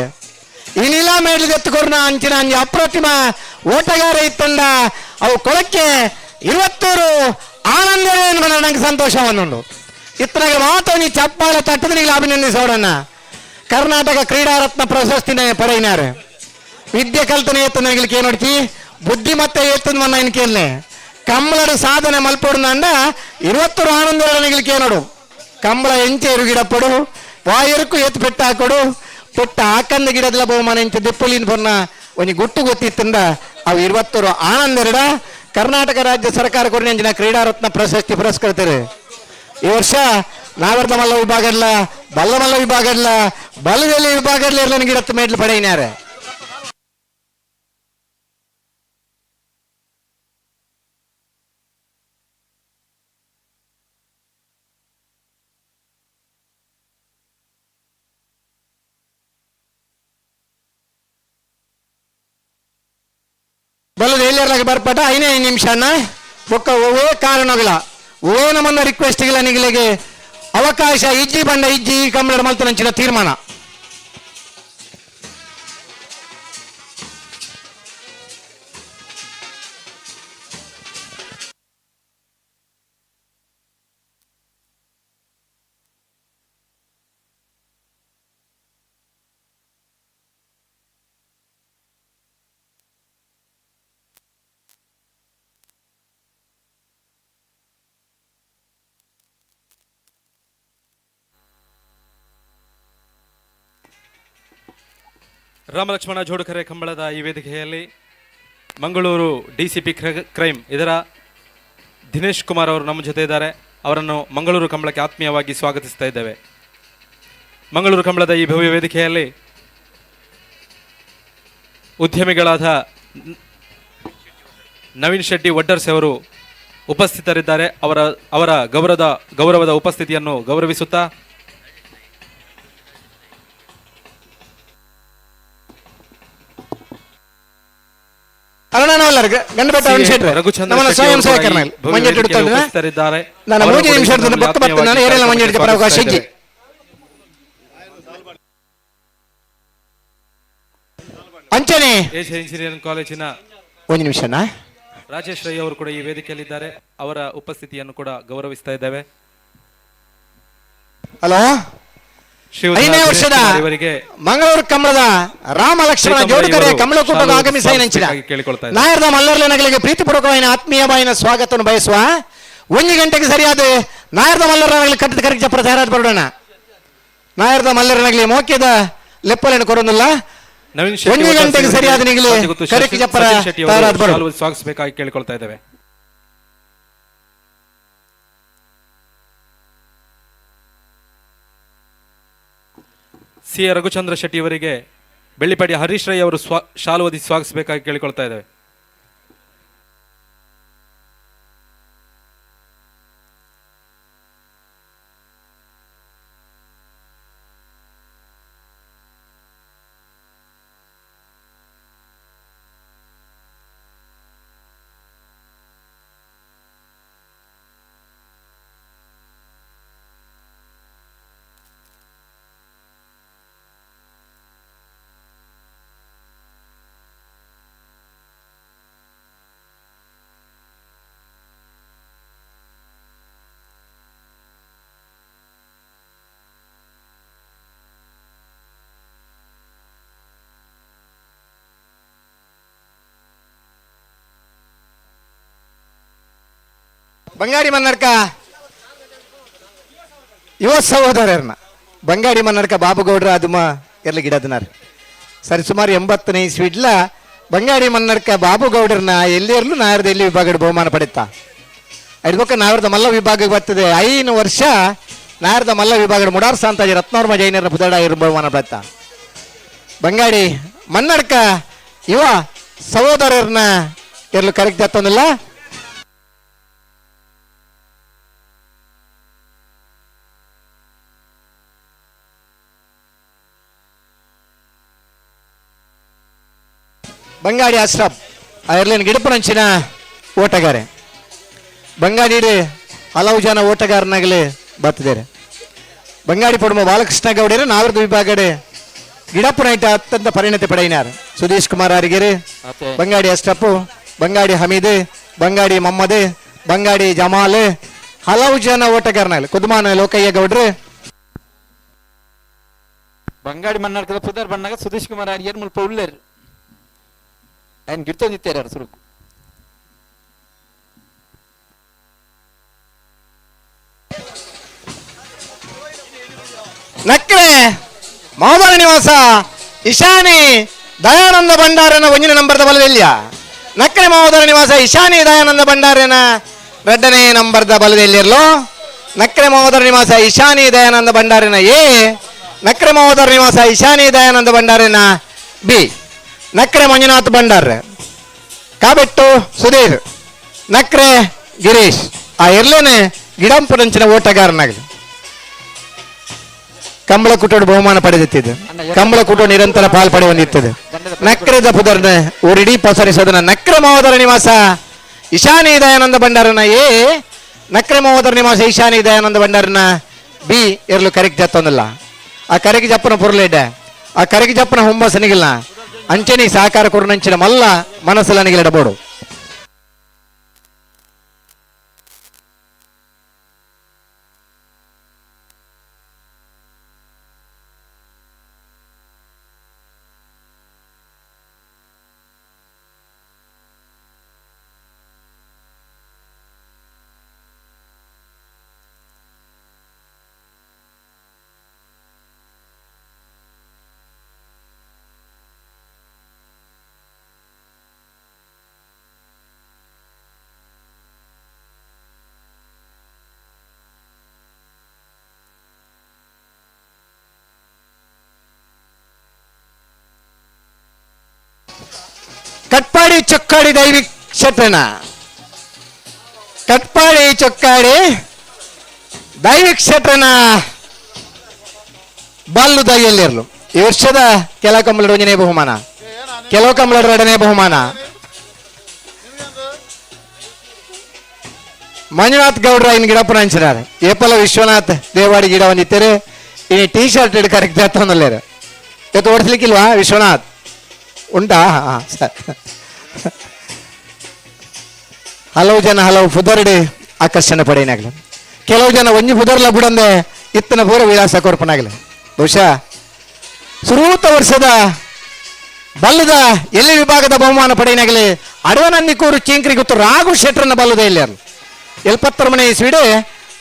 ಇನಿಲ ಮೇಡ್ಲು ಎತ್ತುಕೊರ್ನ ಅಂಚಿನ ಅಂಜಿ ಅಪ್ರತಿಮ ಓಟಗಾರ ಇತ್ತಂಡ ಅವು ಕೊಳಕ್ಕೆ 21 ಆನಂದರೇ ನಂಗೆ ಸಂತೋಷ ಒಂದುಂಡು. ಇತ್ತನಾಗ ಮಾತು ನೀ ಚಪ್ಪಾಳೆ ತಟ್ಟದ ನೀವು ಅಭಿನಂದಿಸೋಡಣ್ಣ. ಕರ್ನಾಟಕ ಕ್ರೀಡಾರತ್ನ ಪ್ರಶಸ್ತಿನ ಪಡೆಯಿನಾರು. ವಿದ್ಯೆ ಕಲ್ತನೆ ಎತ್ತನ ಏನು ನೋಡ್ತಿ ಬುದ್ಧಿಮತ್ತೆ ಎತ್ತದ ಮನ್ನ ಇನ್ ಕೇಳನೆ ಕಂಬಳಡು ಸಾಧನೆ ಮಲ್ಪೊಡು ಅಂಡ 21 ಆನಂದಗಳಿಗೆ ನೋಡು. ಕಂಬಳ ಎಂಚೆ ಗಿಡಪಡು ವಾಯರ್ಕು ಎತ್ತು ಪೆಟ್ಟ ಹಾಕೊಡು ಪೆಟ್ಟ ಹಾಕಂದ ಗಿಡದಲ ಬಹುಮಾನ ಎಂಚೆ ದೆಪ್ಪಲಿನ ಬೊನ್ನ ಒಂಜಿ ಗುಟ್ಟು ಗೊತ್ತಿತ್ತಂದ ಅವು 21 ಆನಂದೆರಡ ಕರ್ನಾಟಕ ರಾಜ್ಯ ಸರ್ಕಾರ ಕೊರಿನ ಕ್ರೀಡಾರತ್ನ ಪ್ರಶಸ್ತಿ ಪುರಸ್ಕೃತರು. ಈ ವರ್ಷ ನಾವರ್ದ ಮಲ್ಲ ವಿಭಾಗ ಇಲ್ಲ, ಬಲ್ಲಮಲ್ಲ ವಿಭಾಗ ಇಲ್ಲ, ಬಲದಲ್ಲಿ ವಿಭಾಗ ಇಲ್ಲ ಗಿಡತ್ತು ಮೇಡ್ಲು ಪಡೆಯಿನಾರೆ. ಬಲ್ಲದ ಎಲ್ಲೆರ್ಲಾಗ ಬರ್ಪಟ 5 ನಿಮಿಷನ ಬೊಕ್ಕ ಒವ್ವೇ ಕಾರಣಗಳ ಓ ನಮ್ಮನ್ನ ರಿಕ್ವೆಸ್ಟ್ ಇಲ್ಲ ನಿಗಲಿಗೆ ಅವಕಾಶ ಇಜ್ಜಿ ಬಂಡ ಇಜ್ಜಿ ಕಂಬಳ ಮಲ್ತನಂಚಿನ ತೀರ್ಮಾನ. ರಾಮಲಕ್ಷ್ಮಣ ಜೋಡುಕರೆ ಕಂಬಳದ ಈ ವೇದಿಕೆಯಲ್ಲಿ ಮಂಗಳೂರು ಡಿಸಿಪಿ ಕ್ರೈಮ್ ಇದರ ದಿನೇಶ್ ಕುಮಾರ್ ಅವರು ನಮ್ಮ ಜೊತೆ ಇದ್ದಾರೆ. ಅವರನ್ನು ಮಂಗಳೂರು ಕಂಬಳಕ್ಕೆ ಆತ್ಮೀಯವಾಗಿ ಸ್ವಾಗತಿಸ್ತಾ ಇದ್ದೇವೆ. ಮಂಗಳೂರು ಕಂಬಳದ ಈ ಭವ್ಯ ವೇದಿಕೆಯಲ್ಲಿ ಉದ್ಯಮಿಗಳಾದ ನವೀನ್ ಶೆಟ್ಟಿ ವಡ್ಡರ್ಸ್ ಅವರು ಉಪಸ್ಥಿತರಿದ್ದಾರೆ. ಅವರ ಅವರ ಗೌರವದ ಉಪಸ್ಥಿತಿಯನ್ನು ಗೌರವಿಸುತ್ತಾ ಅಂಚನೆ ಇಂಜಿನಿಯರಿಂಗ್ ಕಾಲೇಜಿನ ಒಂದು ನಿಮಿಷನಾ ರಾಜೇಶ್ ರೈ ಅವರು ಕೂಡ ಈ ವೇದಿಕೆಯಲ್ಲಿದ್ದಾರೆ. ಅವರ ಉಪಸ್ಥಿತಿಯನ್ನು ಕೂಡ ಗೌರವಿಸ್ತಾ ಇದ್ದೇವೆ. ಹಲೋ, 5ನೇ ವರ್ಷದ ಮಂಗಳೂರು ಕಂಬಳದ ರಾಮ ಲಕ್ಷ್ಮಣ ಜೋಡುಕರೆ ಕಮಲಕೂಟಕ್ಕೆ ಆಗಮಿಸಿ ನಂಚಿನ ನಾಯರ್ದ ಮಲ್ಲರ್ಲ ನಗಲಿಗೆ ಪ್ರೀತಿಪೂರ್ವಕವಾದ ಆತ್ಮೀಯವಾದ ಸ್ವಾಗತವನ್ನು ಬಯಸುವ 1 ಗಂಟೆಗೆ ಸರಿಯಾದ ನಾಯರ್ದ ಮಲ್ಲರ ನಗಲಿ ಕಟ್ಟಿದ ಕರೆಕ್ಟ್ ಜಪ್ರ ತಯಾರಾದ ಬರೋಣ. ನಾಯರ್ದ ಮಲ್ಲರ ನಗಲಿ ಮೋಕ್ಯದ ಲೆಪ್ಪಲೇನು ಕೊಡೋದಿಲ್ಲ. 1 ಗಂಟೆಗೆ ಸರಿಯಾದ ನಿಗಲಿ ಕರೆಕ್ಟ್ ಜಪ್ಪರ ತಯಾರಾದ ಬರೋಣ. ಸ್ವಾಗತಿಸಬೇಕಾಗಿ ಕೇಳಿಕೊಳ್ತಾ ಇದ್ದೇವೆ. ಸಿ ಎ ರಘುಚಂದ್ರ ಶೆಟ್ಟಿ ಅವರಿಗೆ ಬೆಳ್ಳಿಪಾಡಿ ಹರೀಶ್ ರೈ ಅವರು ಶಾಲು ಓದಿ ಸ್ವಾಗತಿಸಬೇಕಾಗಿ ಕೇಳಿಕೊಳ್ತಾ ಇದ್ದೇವೆ. Bangadi Mannadka ಯುವ ಸಹೋದರರ್ನ ಬಂಗಾಡಿ ಮನ್ನಡ್ಕ ಬಾಬುಗೌಡ್ರ ಅದುಮ ಎರ್ಲ ಗಿಡದನಾರ್ ಸರಿ ಸುಮಾರು 80ನೇ ಇಸ್ವಿಡ್ಲ ಬಂಗಾಡಿ ಮನ್ನಡ್ಕ ಬಾಬುಗೌಡರನ್ನ ಎಲ್ಲಿರ್ಲು ನಾಯರದ ಎಲ್ಲಿ ವಿಭಾಗದ ಬಹುಮಾನ ಪಡೆಯುತ್ತಾ ಐದು ನಾವರದ ಮಲ್ಲ ವಿಭಾಗಕ್ಕೆ ಬರ್ತದೆ. 5 ವರ್ಷ ನಾಯರದ ಮಲ್ಲ ವಿಭಾಗದ ಮುಡಾರ್ ಸಾಂತಾಜಿ ರತ್ನವರ್ಮ ಜೈನರ ಪುದಡ ಇರು ಬಹುಮಾನ ಪಡೆಯುತ್ತಾ ಬಂಗಾಡಿ ಮನ್ನಡ್ಕ ಯುವ ಸಹೋದರರ್ನ ಎರ್ಲು ಕರೆಕ್ಟ್ ಹತ್ತೊಂದಿಲ್ಲ. ಬಂಗಾಡಿ ಅಶ್ರಫ್ ಏರ್ಲೈನ್ ಗಿಡಪನಂಚಿನ ಓಟಗಾರೆ. ಬಂಗಾಡಿ ಹಲವು ಜನ ಓಟಗಾರನಾಗಲಿ ಬರ್ತಿದ್ದಾರೆ. ಬಂಗಾಡಿ ಪಡುಮ ಬಾಲಕೃಷ್ಣ ಗೌಡರು ನಾವರದ ವಿಭಾಗಡೆ ಗಿಡಪ್ಪನೈಟ ಅತ್ಯಂತ ಪರಿಣತಿ ಪಡೆಯಿನಾರ್. ಸುಧೀಶ್ ಕುಮಾರ್ ಅರಿಗೆರೆ, ಬಂಗಾಡಿ ಅಶ್ರಫು, ಬಂಗಾಡಿ ಹಮೀದ್, ಬಂಗಾಡಿ ಮಮ್ಮದ್, ಬಂಗಾಡಿ ಜಮಾಲ್, ಹಲವು ಜನ ಓಟಗಾರನಾಗಲಿ. ಕುದ್ಮಾನ ಲೋಕಯ್ಯ ಗೌಡ್ರು ಬಂಗಾಡಿ ಮನ್ನಾಡ್ಕದ ಪುದರ್ ಬಣ್ಣಾಗ ಸುಧೀಶ್ ಕುಮಾರ್ ಅರಿಗೆರ್ ಮುಲ್ಪ ಉಳ್ಳೇರು ఆయన ಗಿರ್ತೊಂದಿತ್ತಾರೆ ಸುರುಕು. ನಕ್ರೆ ಮಾವನ ನಿವಾಸ ಇಶಾನಿ ದಯಾನಂದ ಭಂಡಾರನ ಒಂದಿನ ನಂಬರ್ದ ಬಲದೆಲ್ಲಿಯ. ನಕ್ರೆ ಮಾವದರ ನಿವಾಸ ಇಶಾನಿ ದಯಾನಂದ ಭಂಡಾರನ ಎರಡನೇ ನಂಬರ್ದ ಬಲದೆಲ್ಲಿರಲು. ನಕ್ರೆ ಮಾವದರ ನಿವಾಸ ಇಶಾನಿ ದಯಾನಂದ ಭಂಡಾರನ ಎ, ನಕ್ರೆ ಮಾವದರ ನಿವಾಸ ಇಶಾನಿ ದಯಾನಂದ ಭಂಡಾರನ ಬಿ. ನಕ್ರೆ ಮಂಜುನಾಥ್ ಭಂಡಾರ್, ಕಾಬೆಟ್ಟು ಸುಧೀರ್, ನಕ್ರೆ ಗಿರೀಶ್ ಆ ಎರ್ಲೇನೆ ಗಿಡಂಪುರಂಚಿನ ಓಟಗಾರನಾಗಲಿ. ಕಂಬಳ ಕುಟೋಡು ಬಹುಮಾನ ಪಡೆದಿತ್ತಿದ್ದು. ಕಂಬಳ ಕುಟೋ ನಿರಂತರ ಪಾಲ್ ಪಡೆ ಹೊಂದಿತ್ತದೆ. ನಕ್ರೆದ ಪುದರ್ನ ಊರಿಡೀ ಪಸರಿಸೋದನ್ನ ನಕ್ರೆ ಮಹೋದರ ನಿವಾಸ ಇಶಾನಿ ದಯಾನಂದ ಭಂಡಾರನ ಎ, ನಕ್ರೆ ಮಹೋದರ ನಿವಾಸ ಇಶಾನಿ ದಯಾನಂದ ಭಂಡಾರನ ಬಿ ಎರ್ಲು ಕರೆಕ್ ಜತ್ತೊಂದಿಲ್ಲ. ಆ ಕರೆಗೆ ಜಪ್ಪನ ಪುರ್ಲೇಡ, ಆ ಕರೆಗೆ ಜಪ್ಪನ ಹುಂಬಸನಿಗಿಲ್ಲ. ಅಂಚನಿ ಸಹಕಾರ ಕೊರನಂಚಿನ ಮಲ್ಲ ಮನಸ್ಸಲ್ಲ ಕಟ್ಪಾಡಿ ಚೊಕ್ಕಾಡಿ ದೈವಿಕ್ ಕ್ಷೇತ್ರನ, ಕಟ್ಪಾಡಿ ಚೊಕ್ಕಾಡಿ ದೈವಿಕ್ ಕ್ಷೇತ್ರನ ಬಲ್ಲು ದೈಯಲ್ಲಿರಲು. ಈ ವರ್ಷದ ಕೆಲವು ಕಂಬಳ ಒಂದನೇ ಬಹುಮಾನ, ಕೆಲವು ಕಂಬಳ ಎರಡನೇ ಬಹುಮಾನ. ಮಂಜುನಾಥ್ ಗೌಡ್ರ ಇನ್ನು ಗಿಡಪ್ಪನ ಹಂಚಿನಾರೆ. ಏಪಲ ವಿಶ್ವನಾಥ್ ದೇವಾಡಿ ಗಿಡ ಹೊಂದಿತ್ತಾರೆ. ಇನ್ನು T shirt correct ಹತ್ತೊಂದಲ್ಲೇರು ಇವತ್ತು ಓಡಿಸ್ಲಿಕ್ಕಿಲ್ವಾ ವಿಶ್ವನಾಥ್? ಉಂಟಾ? ಹಾಂ ಸರ್. ಹಲವು ಜನ ಹಲವು ಪುದರ್ಡಿ ಆಕರ್ಷಣೆ ಪಡೆಯನಾಗಲಿ. ಕೆಲವು ಜನ ಒಂಜಿ ಪುದರ್ಲ ಬುಡಂದೆ ಇತ್ತನ ಪೂರ ವಿಳಾಸ ಕೊರ್ಪನಾಗಲಿ. ಬಹುಶಃ ಸುರೂತ ವರ್ಷದ ಬಲ್ಲದ ಎಲ್ಲಿ ವಿಭಾಗದ ಬಹುಮಾನ ಪಡೆಯನಾಗಲಿ ಅಡವನನ್ನಿಕೂರು ಚೀಂಕ್ರಿ ಗೊತ್ತು ರಾಘು ಶೆಟ್ರನ್ನ ಬಲ್ಲದ ಎಲ್ಲಿ ಎಲ್ಪತ್ತರ ಮನೆ ಇಸ್ವಿಡೆ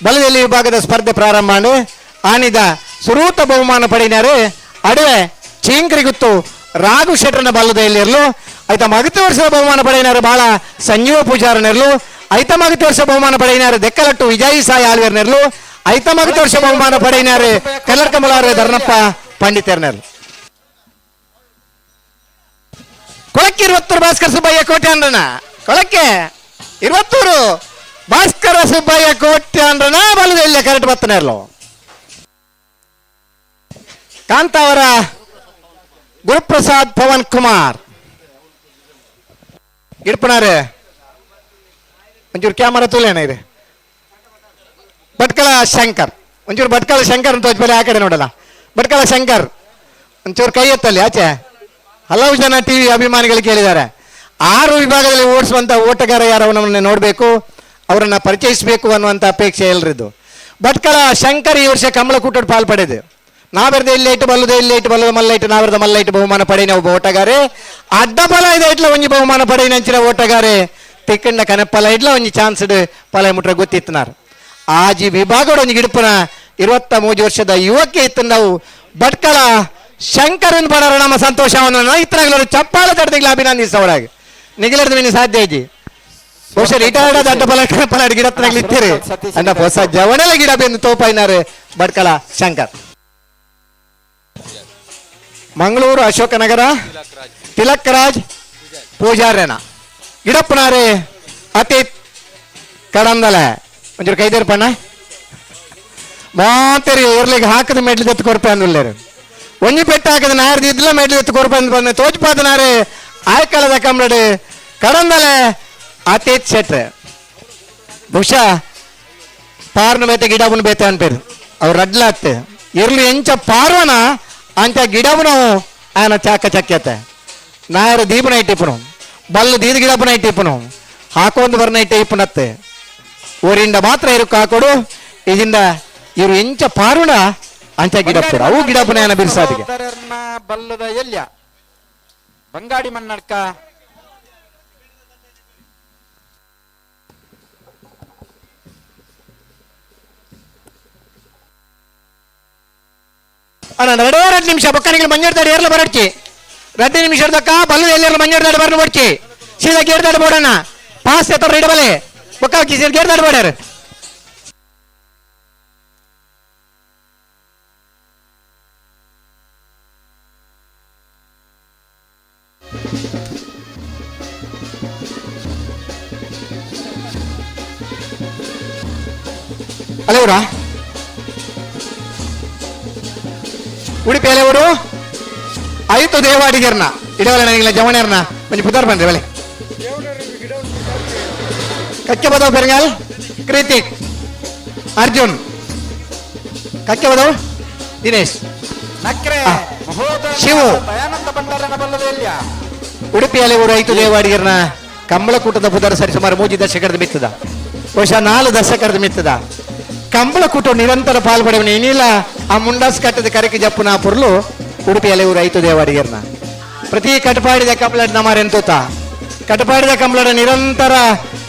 ಬಲ್ಲದ ಎಲ್ಲಿ ವಿಭಾಗದ ಸ್ಪರ್ಧೆ ಪ್ರಾರಂಭ ಮಾಡಿ ಆನಿದ ಸುರೂತ ಬಹುಮಾನ ಪಡೆಯಿನಾರೆ ಅಡವೆ ಚೀಂಕ್ರಿ ಗೊತ್ತು ರಾಘು ಶೆಟ್ರನ ಬಲ್ಲದ ಎಲ್ಲಿರಲು. ಐತ ಮಗತಿ ವರ್ಷದ ಬಹುಮಾನ ಪಡೆಯಿನಾರು ಬಾಳ ಸಂಜೀವ ಪೂಜಾರನಿರ್ಲು. ಐತ ಮಗತಿ ವರ್ಷ ಬಹುಮಾನ ಪಡೆಯಿನಾರು ದೆಕ್ಕಲಟ್ಟು ವಿಜಯ್ ಸಾಯಿ ಆಳ್ವೇರ್ನಿರ್ಲು. ಐತ ಮಗತಿ ವರ್ಷ ಬಹುಮಾನ ಪಡೆಯಿನಾರು ಕಲ್ಲರ್ಕಮಲಾರ ಧರ್ಣಪ್ಪ ಪಂಡಿತರ್ನೆರ್ಲು. ಕೊಳಕ್ಕೆ 20 ಭಾಸ್ಕರ ಸುಬ್ಬಯ್ಯ ಕೋಟ್ಯಾಂಡ್ರನ, ಕೊಳಕ್ಕೆ 20 ಭಾಸ್ಕರ ಸುಬ್ಬಯ್ಯ ಕೋಟ್ಯಾಂಡ್ರನ ಬಲ್ಲದ ಎಲ್ಲಿ ಕರೆಕ್ಟ್ ಬತ್ತನೇರ್ಲು. ಕಾಂತಾವರ ಗುರುಪ್ರಸಾದ್ ಪವನ್ ಕುಮಾರ್ ಗಿಡ್ಪನಾರೆ ಒಂಚೂರು ಕ್ಯಾಮರಾ ತೂಲೇನ ಇದೆ. ಭಟ್ಕಳ ಶಂಕರ್ ಒಂಚೂರು ಭಟ್ಕಳ ಶಂಕರ್ ಅಂತ ಹೋದ್ಮೇಲೆ ಆ ಕಡೆ ನೋಡಲ್ಲ. ಭಟ್ಕಳ ಶಂಕರ್ ಒಂಚೂರು ಕೈ ಎತ್ತಲ್ಲಿ ಆಚೆ. ಹಲವು ಜನ ಟಿವಿ ಅಭಿಮಾನಿಗಳು ಕೇಳಿದ್ದಾರೆ, 6 ವಿಭಾಗದಲ್ಲಿ ಓಡಿಸುವಂಥ ಓಟಗಾರ ಯಾರು ನಮ್ಮನ್ನು ನೋಡಬೇಕು, ಅವರನ್ನು ಪರಿಚಯಿಸಬೇಕು ಅನ್ನುವಂಥ ಅಪೇಕ್ಷೆ ಎಲ್ರಿದ್ದು. ಭಟ್ಕಳ ಶಂಕರ್ ಈ ವರ್ಷ ಕಮಲಕೂಟದ ಪಾಲ್ ಪಡೆದು ನಾವೆರ್ದ ಇಲ್ಲಿ ಇಟ್ಟು ಬಲ್ಲದ ಇಲ್ಲಿ ಇಟ್ಟು ಬಲ್ಲದ ಮಲ್ಲ ಇಟ್ಟು ನಾವೆರ್ದ ಮಲ್ಲ ಇಟ್ಟು ಬಹುಮಾನ ಪಡೆಯಿನ ಒಬ್ಬ ಓಟಗಾರೆ. ಅಡ್ಡ ಬಲ ಇದೆ ಇಟ್ಲ ಒಂಜಿ ಬಹುಮಾನ ಪಡೆಯಿನ ಅಂಚಿನ ಓಟಗಾರೆ ತಿಕ್ಕಂಡ ಕನಪಲ ಇಡ್ಲ ಒಂಜಿ ಚಾನ್ಸ್ ಪಲ ಮುಟ್ರ ಗೊತ್ತಿತ್ತನಾರ್. ಆಜಿ ವಿಭಾಗಡು ಒಂಜಿ ಗಿಡಪುನ 23 ವರ್ಷದ ಯುವಕೆ ಇತ್ತು ನಾವು ಭಟ್ಕಳ ಶಂಕರನ್ ಪಡರ ನಮ್ಮ ಸಂತೋಷವನ್ನು ಇತ್ತನಾಗಲರು ಚಪ್ಪಾಳ ತಡ್ದಿಗ್ಲ ಅಭಿನಂದಿಸವರಾಗ ನಿಗಲರ್ದ ಮಿನಿ ಸಾಧ್ಯ ಇಜ್ಜಿ. ಬಹುಶಃ ರಿಟೈರ್ಡ್ ಆದ ಅಡ್ಡ ಪಲ ಪಲ ಗಿಡತ್ನಾಗ್ಲಿ ಇತ್ತೀರಿ ಅಂಡ ಹೊಸ ಜವಣೆಲ ಗಿಡ ಬೆಂದು ತೋಪಾಯಿನಾರು ಭಟ್ಕಳ ಶಂಕರ್. ಮಂಗಳೂರು ಅಶೋಕನಗರ ತಿಲಕ್ ರಾಜ್ ಪೂಜಾರ್ಯನ ಗಿಡಪ್ಪನಾರೆ ಅತೀತ್ ಕಡಂದಲೆ ಒಂಚೂರು ಕೈದೇರ್ಪಣ್ಣ ಮಾತೇರಿ ಇರ್ಲಿಗೆ ಹಾಕದ ಮೆಡ್ಲು ಎತ್ತು ಕೊರ್ಪೆ ಅಂದುಲ್ಲೇರು ಒಂಜಿ ಪೆಟ್ಟು ಹಾಕದ ನಾರ್ದು ಇದ್ಲ ಮೆಡ್ಲು ಎತ್ತು ಕೊರ್ಪೆ ಅಂದ್ ಬಂದ ತೋಜ್ಪಾದನಾರೆ ಆಯ್ಕಳದ ಕಮ್ರಡು ಕಡಂದಲೆ ಅತೀತ್ ಶೆಟ್ರೆ. ಬಹುಶಃ ಪಾರ್ನ ಬೇತೆ ಗಿಡವನು ಬೇತೆ ಅನ್ಪೇರು ಅವ್ರು ರಡ್ಲಾತ್ತೆ ಇರ್ಲಿ ಎಂಚ ಪಾರ್ವನ ಅಂಚ ಗಿಡವನು ಆಯನ ಚಾಕ ಚಕ್ಯತೆ ನಾಯರ ದೀಪನ ಇಟ್ಟಿಪ್ಪನು ಬಲ್ಲು ದೀದ ಗಿಡಪನ ಇಟ್ಟಿಪ್ಪನು ಹಾಕೊಂದು ಬರ್ನ ಇಟ್ಟೆ ಇಪ್ಪನತ್ತೆ ಊರಿಂದ ಮಾತ್ರ ಇರುಕ್ಕ ಹಾಕೊಡು ಇದರಿಂದ ಇವರು ಎಂಚ ಪಾರುಣ ಅಂಚ ಗಿಡಪ್ಪರು ಅವು ಗಿಡಪನ ಏನ ಬಿರ್ಸಾದಿಗೆ. ಬಲ್ಲದ ಎಲ್ಯ ಬಂಗಾಡಿ ಮನ್ನಡ್ಕ ಅಣ್ಣ ಎರಡೇ ಎರಡು ನಿಮಿಷ ಬೊಕ್ಕನಿಗೆ ಮಂಜಾಡ್ದಾಡಿ ಏರ್ಲ ಬರಡ್ಚಿ 2 ನಿಮಿಷ ದಕ್ಕ ಬಲ್ಲು ಎಲ್ಲೆಲ್ಲ ಮಂಜಾಡ್ದಾಡಿ ಬರ್ನ ಬಡ್ಚಿ ಸೀದಾ ಗೇರ್ದಾಡಿ ಬೋಡಣ್ಣ ಪಾಸ್ ಎತ್ತವ್ರ ಇಡಬಲೆ ಬೊಕ್ಕ ಸೀದಾ ಗೇರ್ದಾಡಿ ಬೋಡ್ಯಾರ. ಅಲ್ಲವ್ರಾ ಉಡುಪಿ ಅಲೆವರು ಆಯ್ತು ದೇವಾಡಿಗರ್ನ ಇಡವಲ್ಲ ನನಗಿಲ್ಲ ಜವಣರ್ನ ಒಂಜಿ ಪುದಾರ್ ಬನ್ರಿ ಬಲೆ ಕಕ್ಕೆ ಬದವ್ ಪೆರಂಗಾಲ್ ಕೃತಿಕ್ ಅರ್ಜುನ್ ಕಕ್ಕೆ ಬದವ್ ದಿನೇಶ್ ನಕ್ರೆ ಶಿವು. ದಯಾನಂದ ಭಂಡಾರನ ಬಲ್ಲದ ಎಲ್ಯ ಉಡುಪಿ ಅಲೆವರು ಐತು ದೇವಾಡಿಗರ್ನ ಕಂಬಳಕೂಟದ ಪುದರ್ ಸರಿ ಸುಮಾರು 3 ದಶಕದ ಮಿತ್ತದ ಬಹುಶಃ 4 ದಶಕದ ಮಿತ್ತದ ಕಂಬಳಕೂಟ ನಿರಂತರ ಪಾಲ್ಪಡೆವನ ಏನಿಲ್ಲ ಆ ಮುಂಡಾಸ್ ಕಟ್ಟದ ಕರಕೆ ಜಪ್ಪುನ ಪುರ್ಲು ಉಡುಪಿ ಅಲೆಯೂರು ಐತು ದೇವಾಡಿಗರ್ನ ಪ್ರತಿ ಕಟಪಾಡಿದ ಕಂಬಳಡ್ ನಮಾರೆಂತೂತ ಕಟಪಾಡಿದ ಕಂಬಳಡ ನಿರಂತರ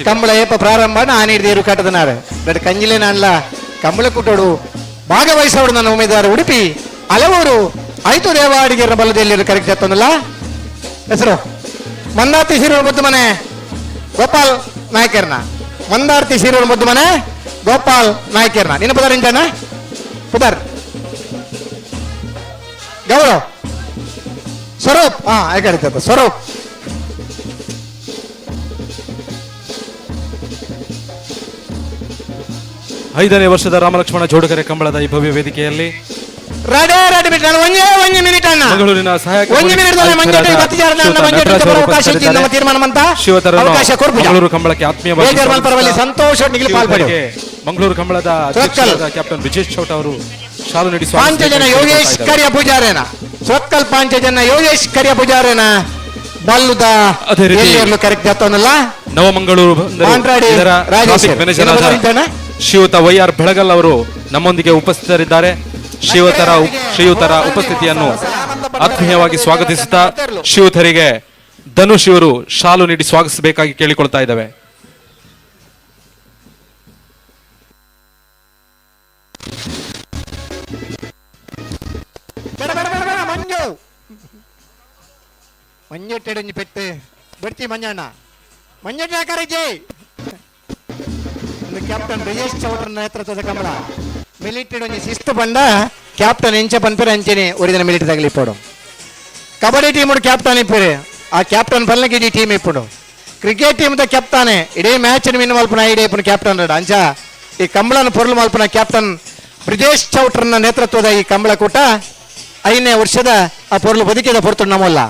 ಕಂಬಳ ಏಪ ಪ್ರಾರಂಭ ಆನಿಡ್ದೇರು ಕಟ್ಟದನಾರು ಬಟ್ ಕಂಜಿಲೆ ನಾನ್ಲ ಕಂಬಳಕೂಟೋಡು ಭಾಗವಹಿಸೋಡು ನನ್ನ ಉಮೇದಾರ ಉಡುಪಿ ಹಲವರು ಐತು ದೇವಾಡಿಗರ್ನ ಬಲದಲ್ಲಿ ಕರೆಕ್ಟ್ ಜತ್ತನಲ್ಲ ಹೆಸರು ಮಂದಾರ್ತಿ ಶಿರೂರು ಮುದ್ದು ಮನೆ ಗೋಪಾಲ್ ನಾಯ್ಕರ್ನ ಮಂದಾರ್ತಿ ಶಿರೂರು ಮುದ್ದು ಮನೆ ಗೋಪಾಲ್ ನಾಯ್ಕರ್ನ ನಿನ್ನ ಪುದರ್ ಎಂಟಣ್ಣ ಪುದರ್ ಗೌರವ್ ಸ್ವರೂಪ್ ಹಾ ಆಯ್ಕೆ ಸ್ವರೂಪ್. ಐದನೇ ವರ್ಷದ ರಾಮಲಕ್ಷ್ಮಣ ಜೋಡುಕರೆ ಕಂಬಳದ ಈ ಭವ್ಯ ವೇದಿಕೆಯಲ್ಲಿ ರೆಡಿ ರೆಡಿ ಬಿಟ್ಟು ನಾನು ಒಂದೇ ಒಂದು ಮಿನಿಟ್ ಅಣ್ಣ ಮಂಗಳೂರಿನ ಸಹಾಯಕ ಒಂದು ಮಿನಿಟ್ ಅವಕಾಶ ಇತ್ತು ನಮ್ಮ ತೀರ್ಮಾನ ಅಂತ ಶಿವತರನ್ನು ಅವಕಾಶ ಕೊರ್ಪುಜ. ಮಂಗಳೂರು ಕಂಬಳಕ್ಕೆ ಆತ್ಮೀಯವಾಗಿ ಬೇಜಾರ್ ಮಲ್ಪರವಲ್ಲಿ ಸಂತೋಷ ನಿಗಿಲು ಪಾಲ್ಪಡೆ. ಶಿವತರಿಗೆ ಮಂಗಳೂರು ಕಂಬಳದ ಸುರತ್ಕಲ್. ಅಧ್ಯಕ್ಷರಾದ ಕ್ಯಾಪ್ಟನ್ ವಿಜೇಶ್ ಚೌಟ ಅವರು ಶಾಲು ನೀಡಿ ಪಾಂಚಜನ ಯೋಗೇಶ್ ಕರಿಯ ಪೂಜಾರೇನ ಸುರತ್ಕಲ್ ಪಾಂಚಜನ ಯೋಗೇಶ್ ಕರಿಯ ಪೂಜಾರೇನ ಬಲ್ಲುದ ಅದೇ ರೀತಿ ಎಲ್ಲಿ ಕರೆಕ್ಟ್ ಆಗ್ತಾವನಲ್ಲ ನವಮಂಗಳೂರು ಬಂದರು. ಮಾಂಟ್ರಾಡಿ ಇದರ ರಾಜೇಶ್ ಟ್ರಾಫಿಕ್ ಮ್ಯಾನೇಜರ್ ಆದ ಇದ್ದಾನೆ? ಶ್ರೀಯುತ why are Belagal ಅವರು ನಮ್ಮೊಂದಿಗೆ ಉಪಸ್ಥಿತರಿದ್ದಾರೆ. ಶ್ರೀಯುತರ ಉಪಸ್ಥಿತಿಯನ್ನು ಆತ್ಮೀಯವಾಗಿ ಸ್ವಾಗತಿಸುತ್ತಾ ಶ್ರೀಯುತರಿಗೆ ಧನುಷ್ ಇವರು ಶಾಲು ನೀಡಿ ಸ್ವಾಗತಿಸಬೇಕಾಗಿ ಕೇಳಿಕೊಳ್ತಾ ಇದ್ದಾವೆ. ಬೇಡ ಬೇಡ ಬೇಡ ಬೇಡ ಮಂಜು ಮಂಜೆಟ್ಟೆಡಂಜಿ ಪೆಟ್ಟು ಬಿಡ್ತಿ ಮಂಜಣ್ಣ ಮಂಜಣ್ಣ ಕರೆಜಿ ಒಂದು ಕ್ಯಾಪ್ಟನ್ ಬ್ರಿಜೇಶ್ ಚೌಟ್ರ ನೇತೃತ್ವದ ಕಮಲ ಮಿಲಿಟರಿ ಒಂಜಿ ಶಿಸ್ತು ಬಂಡ ಕ್ಯಾಪ್ಟನ್ ಎಂಚ ಪನ್ಪೆರೆ ಅಂಚೆನೆ ಒರಿದಿನ ಮಿಲಿಟರಿ ತಗಲಿ ಇಪ್ಪಡು ಕಬಡ್ಡಿ ಟೀಮ್ ಕ್ಯಾಪ್ಟನ್ ಇಪ್ಪರು ಆ ಕ್ಯಾಪ್ಟನ್ ಪಲ್ನకి ಇಡೀ ಟೀಮ್ ಇಪ್ಪಡು ಕ್ರಿಕೆಟ್ ಟೀಮ್ the ಕ್ಯಾಪ್ತಾನೆ ಇಡೀ ಮ್ಯಾಚ್ ವಿನ್ ಮಲ್ಪನ ಇಡೀ ಇಪ್ಪನು ಕ್ಯಾಪ್ಟನ್ ರೆಡ ಅಂಚ ಈ ಕಂಬಳನ ಪೊರ್ಲು ಮಲ್ಪನ ಕ್ಯಾಪ್ಟನ್ ಬ್ರಿಜೇಶ್ ಚೌಟ್ರನ್ನ ನೇತೃತ್ವದ ಈ ಕಂಬಳ ಕೂಟ 5ನೇ ವರ್ಷದ ಆ ಪೊರ್ಲು ಬದುಕಿದ ಪೊರ್ತು ನಮ್ಮಲ್ಲ.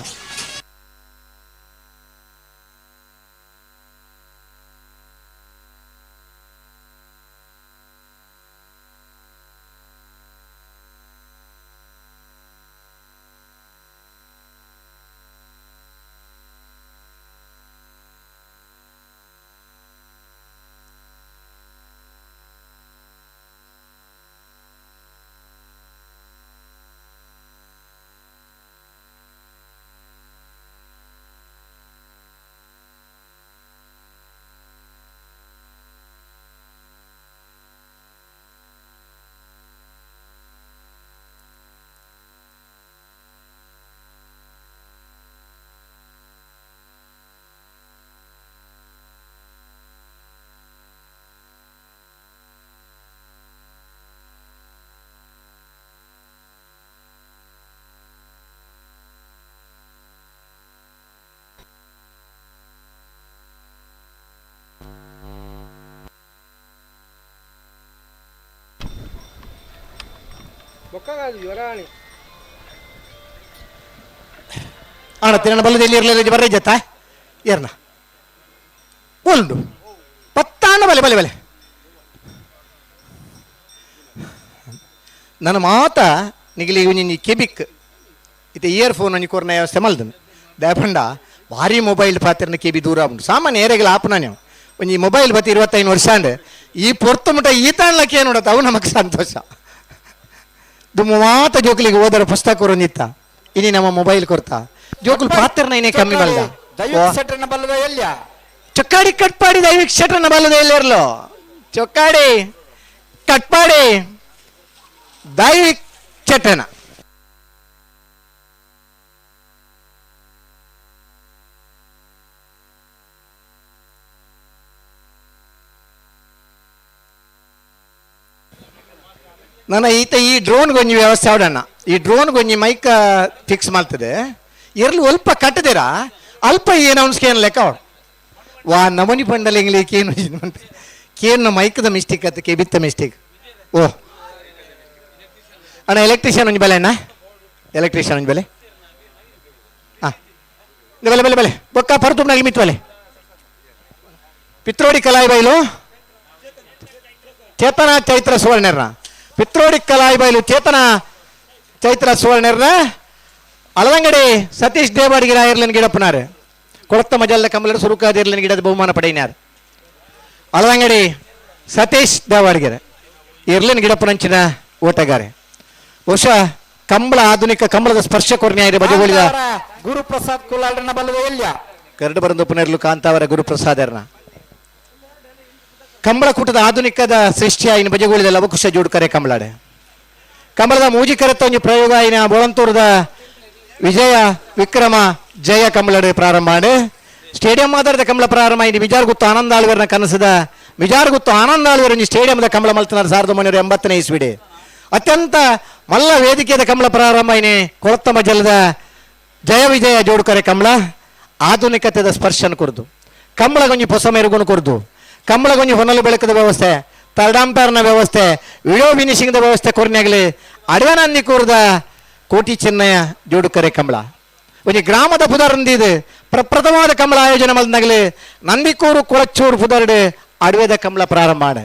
ಅಣ್ಣ ತಿರಣ ಬಲ್ಲದಲ್ಲಿ ಇರಲಿಲ್ಲ ಬರ್ರೆ ಜತ್ತ ಏರ್ನ ಒಂದು ಪತ್ತಾಣ ಬಲೆ ಬಲೆ ಬಲೆ ನನ್ನ ಮಾತ ನಿಗಲಿ ನಿನ್ನ ಕೆಬಿಕ್ ಇತ್ತೆ ಇಯರ್ ಫೋನ್ ಒಂಜಿ ಕೊರ್ನ ವ್ಯವಸ್ಥೆ ಮಲ್ದನು ದಾಪಂಡ ಭಾರಿ ಮೊಬೈಲ್ ಪಾತ್ರನ ಕೆಬಿ ದೂರ ಉಂಟು ಸಾಮಾನ್ಯ ಏರೆಗಳ ಆಪನ ನೀವು ಒಂಜಿ ಮೊಬೈಲ್ ಬತ್ತಿ 25 ವರ್ಷ ಅಂಡ್ ಈ ಪೊರ್ತು ಮುಟ ಈ ತಾಣ್ಲಕ್ಕೆ ಏನು ನೋಡತ್ತ ಅವು ನಮಗೆ ಸಂತೋಷ. ದುಮ್ಮ ಮಾತ ಜೋಕುಲಿಗೆ ಓದರ ಪುಸ್ತಕ ಕೊರೊಂದಿತ್ತ ಇನಿ ನಮ್ಮ ಮೊಬೈಲ್ ಕೊರ್ತಾ ಜೋಕುಲು ಪಾತ್ರನ ಇನ್ನೇ ಕಮ್ಮಿ ಬಲ್ದ. ಚೊಕ್ಕಾಡಿ ಕಟ್ಪಾಡಿ ದೈವಿಕ್ ಶೆಟ್ರನ ಬಲ್ಲದ ಎಲ್ಲಿರ್ಲೋ ಚೊಕ್ಕಾಡಿ ಕಟ್ಪಾಡಿ ದೈವಿಕ್ ಶೆಟ್ರನ. ನನ್ನ ಈತ ಈ ಡ್ರೋನ್ ಗೊಂಜಿ ವ್ಯವಸ್ಥೆ ಅವಡಣ್ಣ ಈ ಡ್ರೋನ್ ಗೊಂಜಿ ಮೈಕ್ ಫಿಕ್ಸ್ ಮಾಡ್ತದೆ ಇರ್ಲು ಅಲ್ಪ ಕಟ್ಟದಿರಾ ಅಲ್ಪ ಏನು ಅವನ್ಸ್ಕೇನು ಲೆಕ್ಕ ಅವಳು ವಾ ನಮನಿ ಪಂಡಲ ಇಂಗ್ಲಿ ಕೇನು ಕೇನು ಮೈಕ್ದ ಮಿಸ್ಟೇಕ್ ಅತ್ತ ಕೆಬಿತ್ತ ಮಿಸ್ಟೇಕ್. ಓ ಅಣ್ಣ ಎಲೆಕ್ಟ್ರಿಷಿಯನ್ ಒಂಜಿ ಬಲೆ ಅಣ್ಣ ಎಲೆಕ್ಟ್ರಿಷಿಯನ್ ಒಂಜಿ ಬಲೆ ಹಾಂ ಬಲೆ ಬಲೆ ಬಲೆ ಬೊಕ್ಕ ಪರತುಂಬನಾಗಿ ಮಿತ್ ಬಲೆ ಪಿತ್ರೋಡಿ ಕಲಾಯಿ ಬೈಲು ಚೇತನ ಚೈತ್ರ ಸುವರ್ಣರ್ನ ಪಿತ್ರೋಡಿ ಕಲಾಯಿ ಬೈಲು ಚೇತನ ಚೈತ್ರ ಸುವರ್ಣರ್ನ ಅಲವಂಗಡಿ ಸತೀಶ್ ದೇವಾಡಿಗೆ ರಾಯರ್ಲನ್ ಗಿಡಪ್ಪನಾರು ಕೊಳತ್ತ ಮಜಲ್ಲ ಕಮಲರು ಸುರುಕಾದಿರ್ಲನ್ ಗಿಡದ ಬಹುಮಾನ ಪಡೆಯಿನಾರು ಅಲವಂಗಡಿ ಸತೀಶ್ ದೇವಾಡಿಗೆರೆ ಇರ್ಲನ್ ಗಿಡಪ್ಪನಂಚಿನ ಓಟಗಾರೆ. ಬಹುಶಃ ಕಂಬಳ ಆಧುನಿಕ ಕಂಬಳದ ಸ್ಪರ್ಶ ಕೊರ್ನ್ಯಾಯ ಬಜಗೋಳಿದ ಗುರುಪ್ರಸಾದ್ ಕುಲಾಲ್ರನ ಬಲ್ಲದ ಎಲ್ಯ ಕರಡು ಬರಂದು ಪುನರ್ಲು ಕಾಂತಾವರ ಗುರುಪ್ರಸಾದರ್ನ ಕಂಬಳ ಕೂಟದ ಆಧುನಿಕದ ಸೃಷ್ಟಿಯಾಯಿನ ಬಜಗೋಳಿದ ಲವಕುಶ ಜೋಡ್ಕರೆ ಕಂಬಳಾಡೆ ಕಂಬಳದ ಮೂಜಿ ಕರೆತ ಒಂಜಿ ಪ್ರಯೋಗ ಆಯಿನ ಬೋಳಂತೂರದ ವಿಜಯ ವಿಕ್ರಮ ಜಯ ಕಂಬಳಡೆ ಪ್ರಾರಂಭ ಮಾಡಿ ಸ್ಟೇಡಿಯಂ ಆಧಾರದ ಕಂಬಳ ಪ್ರಾರಂಭ ಆಯಿನ ಮಿಜಾರ್ಗುತ್ತು ಆನಂದ ಆಳ್ವರ್ನ ಕನಸದ ಮಿಜಾರ್ಗುತ್ತು ಆನಂದ ಆಳ್ವರ್ ಒಂಜಿ ಸ್ಟೇಡಿಯಂದ ಕಂಬಳ ಮಲ್ತನಾರ್ 1980ನೇ ಇಸ್ವಿಡೆ ಅತ್ಯಂತ ಮಲ್ಲ ವೇದಿಕೆದ ಕಂಬಳ ಪ್ರಾರಂಭ ಆಯಿನಿ ಕೊಳತ್ತ ಮಜಲದ ಜಯ ವಿಜಯ ಜೋಡ್ಕರೆ ಕಂಬಳ ಆಧುನಿಕತೆದ ಸ್ಪರ್ಶನ ಕೊರ್ದು ಕಂಬಳಗೊಂಜಿ ಹೊಸ ಮೆರುಗುನು ಕೊರ್ದು ಕಂಬಳಗೊಂಜಿ ಹೊನಲು ಬೆಳಕದ ವ್ಯವಸ್ಥೆ ತರ್ಡಾಂಪೇರ್ನ ವ್ಯವಸ್ಥೆ ವಿಡಿಯೋ ಫಿನಿಶಿಂಗ್ದ ವ್ಯವಸ್ಥೆ ಕೊರ್ನ್ಯಾಗಲಿ ಅಡವನಂದಿ ಕೂರ್ದ ಕೋಟಿ ಚೆನ್ನಯ್ಯ ಜೋಡುಕರೆ ಕಂಬಳ ಒಂಜಿ ಗ್ರಾಮದ ಪುದರಂದಿದು ಪ್ರಪ್ರಥಮವಾದ ಕಂಬಳ ಆಯೋಜನೆ ಮಲ್ದಾಗಲಿ ನಂದಿಕೂರು ಕೊಳಚೂರು ಪುದರ್ಡು ಅಡವೆದ ಕಂಬಳ ಪ್ರಾರಂಭ ಮಾಡ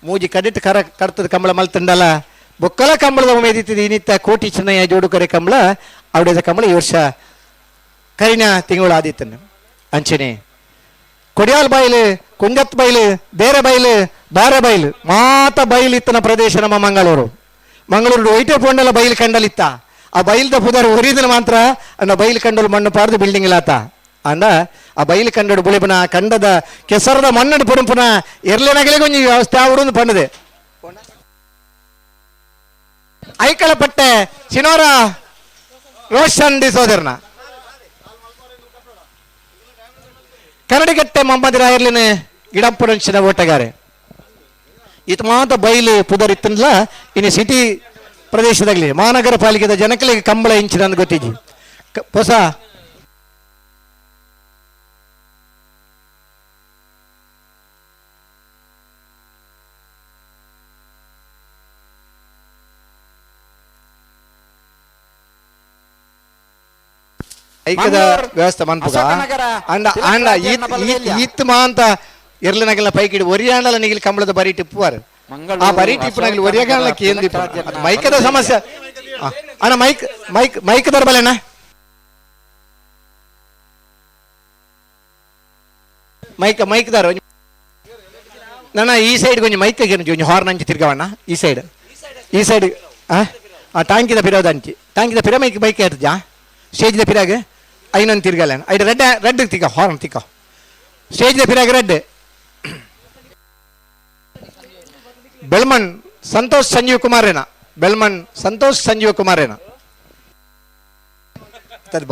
ಮೂಜಿ ಕಡಿಟ್ ಕರ ಕರ್ತದ ಕಂಬಳ ಮಲ್ತಂಡಲ ಬೊಕ್ಕಲ ಕಂಬಳದ ಉಮೇದಿತ್ತಿದ್ದು ಇನ್ನಿತ್ತ ಕೋಟಿ ಚೆನ್ನಯ್ಯ ಜೋಡುಕರೆ ಕಂಬಳ ಅಡವೆದ ಕಂಬಳ ಈ ವರ್ಷ ಕರಿನ ತಿಂಗಳು ಆದಿತ್ತನು. ಅಂಚನೆ ಕೊಡಿಯಾಲ್ ಬೈಲು ಕುಂಜತ್ ಬೈಲು ಬೇರೆ ಬೈಲು ಬಾರೆ ಬೈಲು ಮಾತ ಬೈಲು ಇತ್ತನ ಪ್ರದೇಶ ನಮ್ಮ ಮಂಗಳೂರು ಮಂಗಳೂರು ಒಯ್ಟೆ ಪೋಂಡಲ ಬೈಲು ಕಂಡಲಿತ್ತ ಆ ಬೈಲ್ದ ಪುದರ್ ಒರಿದನ ಮಾತ್ರ ಅಂಡ ಬೈಲು ಕಂಡಲು ಮಣ್ಣು ಪಾರ್ದು ಬಿಲ್ಡಿಂಗ್ ಇಲ್ಲಾತ ಅಂಡ ಆ ಬೈಲು ಕಂಡಡು ಬುಳಿಪುನ ಕಂಡದ ಕೆಸರದ ಮಣ್ಣು ಪುಡುಪುನ ಎರ್ಲೆನಗಲಿಗೆ ಒಂಜಿ ವ್ಯವಸ್ಥೆ ಆವಡು ಪಂಡದೆ. ಐಕಳಪಟ್ಟೆ ಸಿನೋರ ರೋಷನ್ ಡಿಸೋದರ್ನ ಕರಡಿಗಟ್ಟೆ ಮಮ್ಮದಿರಾಯರ್ಲಿನ ಗಿಡಪ್ಪುರಂಚಿನ ಓಟಗಾರೆ ಇತ್ ಮಾತ ಬೈಲು ಪುದರ್ ಇತ್ತನ್ಲ ಇನ್ನು ಸಿಟಿ ಪ್ರದೇಶದಾಗಲಿ ಮಹಾನಗರ ಪಾಲಿಕೆದ ಜನಕಲಿಗೆ ಕಂಬಳ ಇಂಚಿನ ಗೊತ್ತಿಜ್ಜಿ ಹೊಸ ಐಕ್ಯದ ವ್ಯವಸ್ಥೆ ಮನ್ಪುಗ ಅಂಡ ಅಂಡ ಈತ್ ಮಾಂತ ಎರ್ಲನಗಲ ಪೈಕಿಡಿ ಒರಿಯಾಂಡಲ ನಿಗಿಲ್ ಕಂಬಳದ ಬರಿ ಟಿಪ್ಪುವಾರು ಆ ಬರಿ ಟಿಪ್ಪುನಾಗಲಿ ಒರಿಯಗಾಲ ಕೇಂದ್ರ ಮೈಕದ ಸಮಸ್ಯೆ ಅಣ್ಣ mic mic mic ದರ್ಬಲೇನ mic mic ದಾರ ನನ್ನ ಈ ಸೈಡ್ ಕೊಂಚ ಮೈಕ್ ಒಂಜಿ ಹಾರ್ನ್ ಅಂಚಿ ತಿರ್ಗವಣ್ಣ ಈ ಸೈಡ್ ಈ ಸೈಡ್ ಆ ಟಾಂಕಿದ ಪಿರೋದ ಅಂಚಿ ಟಾಂಕಿದ ಪಿರ ಮೈಕ್ ಮೈಕ್ ಏರ್ಜಾ ಸ್ಟೇಜ್ದ ಪಿರಾಗ ಐನೊಂದು ತಿರ್ಗಲ್ಲ ಐದು ರೆಡ್ ರೆಡ್ ತಿಕ್ಕ ಹಾರ್ನ್ ತಿಕ್ಕ ಸ್ಟೇಜ್ದ ಪಿರಾಗ ರೆಡ್. ಬೆಳ್ಮಣ್ ಸಂತೋಷ್ ಸಂಜೀವ್ ಕುಮಾರೇನ ಬೆಳ್ಮಣ್ ಸಂತೋಷ್ ಸಂಜೀವ್ ಕುಮಾರೇನ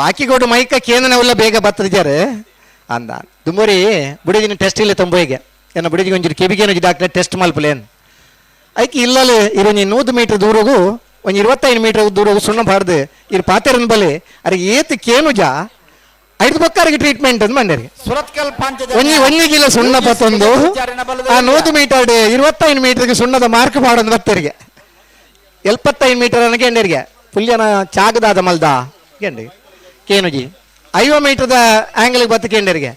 ಬಾಕಿ ಗೋಡು ಮೈಕ ಕೇಂದ್ರನೆಲ್ಲ ಬೇಗ ಬತ್ತದಿದ್ದಾರೆ ಅಂದ ದುಂಬರಿ ಬುಡಿದಿನ ಟೆಸ್ಟ್ ಇಲ್ಲ ತಂಬೋಯಿಗೆ ಏನ ಬುಡಿದಿಗೆ ಒಂಜಿ ಕೆಬಿಗೆ ಡಾಕ್ಟರ್ ಟೆಸ್ಟ್ ಮಲ್ಪಲೇನು ಐಕೆ ಇಲ್ಲಲ್ಲಿ ಇರೊಂಜಿ 100 ಮೀಟರ್ ದೂರಗೂ ಒಂಜಿ 25 ಮೀಟರ್ ದೂರಗೂ ಸುಣ್ಣ ಬಾರ್ದು ಇರು ಪಾತೆರನ್ ಬಲೆ ಅರಿಗೆ ಏತ್ ಕೇನುಜ ಐದು ಬೊಕ್ಕರಿಗೆ ಟ್ರೀಟ್ಮೆಂಟ್ ಅಂತ ಮಂಡರಿ ಒಂಜಿ ಒಂಜಿ ಕಿಲೋ ಸುಣ್ಣ ಪತ್ತೊಂದು ಆ 100 ಮೀಟರ್ 25 ಮೀಟರ್ಗೆ ಸುಣ್ಣದ ಮಾರ್ಕ್ ಮಾಡೋದು ಬತ್ತರಿಗೆ 75 metre ಅನ್ನ ಕೇಂಡರಿಗೆ ಪುಲ್ಯನ ಚಾಗದಾದ ಮಲ್ದ ಕೇಂಡಿ ಕೇನುಜಿ 50 ಮೀಟರ್ದ ಆ್ಯಂಗಲ್ಗೆ ಬತ್ತು ಕೇಂಡರಿಗೆ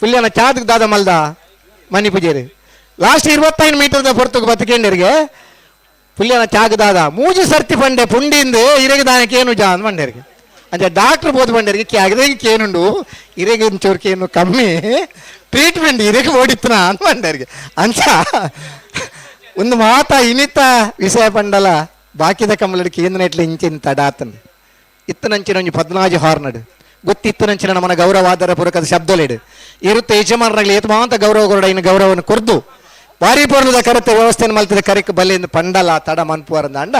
ಪುಲ್ಯನ ಚಾದದಾದ ಮಲ್ದ ಮನಿ ಪೂಜಾರಿ ಲಾಸ್ಟ್ 25 ಮೀಟರ್ದ ಪೊರ್ತುಗೆ ಬತ್ತು ಕೇಂಡರಿಗೆ ಪುಲ್ಯನ ಚಾಗದಾದ ಮೂಜಿ ಸರ್ತಿ ಪಂಡೆ ಪುಂಡಿಂದ ಇರೆಗೆ ದಾನ ಕೇನುಜ ಅಂದ್ ಮಂಡೇರಿಗೆ ಅಂದ್ರೆ ಡಾಕ್ಟ್ರ್ ಬೋದು ಬಂಡರಿಗೆ ಕ್ಯಾಗದಾಗ ಕೇನುಂಡು ಇರೆಗೆ ಒಂಚೂರು ಕೇನು ಕಮ್ಮಿ ಟ್ರೀಟ್ಮೆಂಟ್ ಇರೆಗೆ ಓಡಿತ್ತನ ಅಂತ ಮಂಡೇರಿಗೆ ಅಂಚ ಒಂದು ಮಾತ ಇನಿತ ವಿಷಯ ಪಂಡಲ ಬಾಕಿದ ಕಮ್ಮಲಡಿ ಕೇಂದ್ರ ಇಂಚಿನ ತಡಾತನ್ ಇತ್ತನಂಚಿನ ಒಂಜಿ 14 ಹಾರ್ನಡು ಗೊತ್ತಿತ್ತನಂಚಿನ ನಮ್ಮನ ಗೌರವಾದರ ಪೂರಕದ ಶಬ್ದಲೇಡು ಇರುತ್ತೆ ಯಜಮಾನರಾಗಲಿ ಏತ್ ಮಾತ ಗೌರವ ಕೊರಡ ಇನ್ನು ಗೌರವವನ್ನು ಕೊರ್ದು ಬಾರಿ ಪೂರ್ಣದ ಕರತೆ ವ್ಯವಸ್ಥೆಯನ್ನು ಮಲ್ತದ ಕರೆಕ್ ಬಲೆಯಿಂದ ಪಂಡಲ ತಡ ಮನ್ಪುವರಂದ ಅಂಡ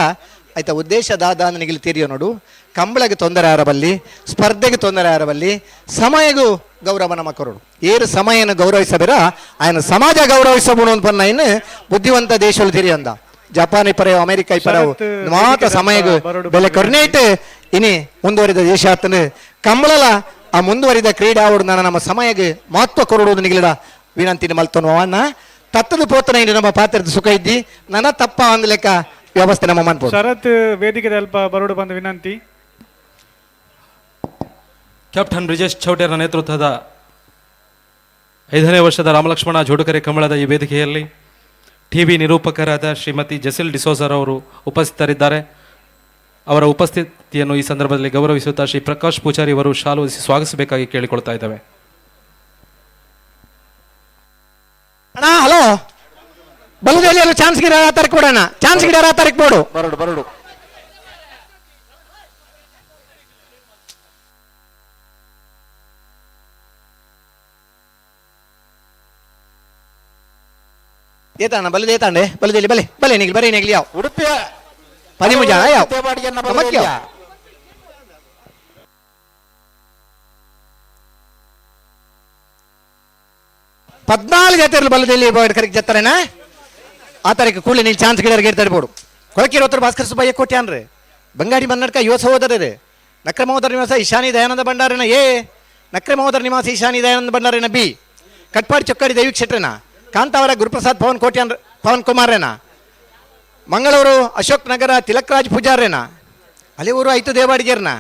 ಆಯ್ತಾ ಉದ್ದೇಶ ದಾದ ನಿಗಿಲಿ ತೀರಿಯೋ ನೋಡು. ಕಂಬಳಗೆ ತೊಂದರೆ ಆರಬಲ್ಲಿ, ಸ್ಪರ್ಧೆಗೆ ತೊಂದರೆ ಆರಬಲ್ಲಿ, ಸಮಯಗೂ ಗೌರವ ನಮ್ಮ ಕೊರಡು. ಏರು ಸಮಯನ ಗೌರವಿಸಬೇರ ಆಯನ ಸಮಾಜ ಗೌರವಿಸಬಹುದು ಅಂತ ಇನ್ನು ಬುದ್ಧಿವಂತ ದೇಶಗಳು ತಿರಿಯಂದ ಜಪಾನ್ ಇಪ್ಪರೆ ಅಮೆರಿಕ ಇಪ್ಪರವು ಮಾತ ಸಮಯಗೂ ಬೆಲೆ ಕೊರ್ನೇಟ್ ಇನಿ ಮುಂದುವರಿದ ದೇಶ ಆತನು ಕಂಬಳಲ ಆ ಮುಂದುವರಿದ ಕ್ರೀಡಾ ಅವಡು ನಾನು ನಮ್ಮ ಸಮಯಗೆ ಮಹತ್ವ ಕೊರಡುವುದು ನಿಗಿಲಿಡ ವಿನಂತಿನ ಮಲ್ತನು ಅವನ್ನ ತತ್ತದ ಪೋತನ ಇನ್ನು ನಮ್ಮ ಪಾತ್ರದ ಸುಖ ಇದ್ದಿ ನನ್ನ ತಪ್ಪ ಒಂದು ಲೆಕ್ಕ ವ್ಯವಸ್ಥೆ ನಮ್ಮ ಮನ್ಪು. ಶರತ್ ವೇದಿಕೆ ಅಲ್ಪ ಬರೋಡು ಬಂದ ವಿನಂತಿ. ಕ್ಯಾಪ್ಟನ್ ಬ್ರಿಜೇಶ್ ಚೌಟೇರ ನೇತೃತ್ವದ 5ನೇ ವರ್ಷದ ರಾಮಲಕ್ಷ್ಮಣ ಜೋಡುಕರೆ ಕಂಬಳದ ಈ ವೇದಿಕೆಯಲ್ಲಿ ಟಿವಿ ನಿರೂಪಕರಾದ ಶ್ರೀಮತಿ ಜೆಸಿಲ್ ಡಿಸೋಜರ್ ಅವರು ಉಪಸ್ಥಿತರಿದ್ದಾರೆ. ಅವರ ಉಪಸ್ಥಿತಿಯನ್ನು ಈ ಸಂದರ್ಭದಲ್ಲಿ ಗೌರವಿಸುತ್ತಾ ಶ್ರೀ ಪ್ರಕಾಶ್ ಪೂಜಾರಿ ಅವರು ಶಾಲು ಸ್ವಾಗತಿಸಬೇಕಾಗಿ ಕೇಳಿಕೊಳ್ತಾ ಇದ್ದಾವೆ. ಅಣ್ಣ ಹಲೋ, ಬಲದಲ್ಲಿ ಚಾನ್ಸ್ ಗಿಡ ತಾರೀಕು ಕೊಡೋಣ, ಚಾನ್ಸ್ ಗಿಡ ತಾರೀಕು ಕೊಡು. ಬರಡು ಬರಡು ಏತಾಣ ಬಲದ ಏತಾಂಡೆ ಬಲದಲ್ಲಿ ಬಲೆ ಬಲೆ ನಿಗ್ಲಿ ಬರೀ ನಿಗ್ಲಿ ಯಾವ ಉಡುಪಿಯ 13 ಜನ ಯಾವ ಪದ್ನಾಲ್ಕು ಜೊತೆ ಬಲದಲ್ಲಿ ಕರೆಕ್ಟ್ ಜತ್ತರೇನಾ ಆ ತಾರೀಕು ಕೂಡಲೇ ನೀವು ಚಾನ್ಸ್ ಗಿಡರಿಗೆ ಇರ್ತಾರೆ ಬೋಡು. ಕೊಳಕಿರೋತ್ರ ಭಾಸ್ಕರ ಸುಬ್ಬಯ್ಯ ಕೋಟ್ಯಾನ್ರಿ, ಬಂಗಾಡಿ ಮನ್ನಡ್ಕ ಯುವ ಸಹೋದರರೇ, ನಕ್ರ ಮಹೋದರ ನಿವಾಸ ಈಶಾನಿ ದಯಾನಂದ ಭಂಡಾರನ ಎ, ನಕ್ರ ಮಹೋದರ ನಿವಾಸ ಈಶಾನಿ ದಯಾನಂದ ಭಂಡಾರನ ಬಿ, ಕಟ್ಪಾಡಿ ಚೊಕ್ಕಾಡಿ ದೈವಿಕ್ ಶೆಟ್ರನ, ಕಾಂತಾವರ ಗುರುಪ್ರಸಾದ್ ಪವನ್ ಕೋಟ್ಯಾನ್ ಪವನ್ ಕುಮಾರೇನ, ಮಂಗಳೂರು ಅಶೋಕ್ ನಗರ ತಿಲಕ್ರಾಜ್ ಪೂಜಾರೇನ, ಅಲಿಊರು ಐತು ದೇವಾಡಿಗೇರ್ನ,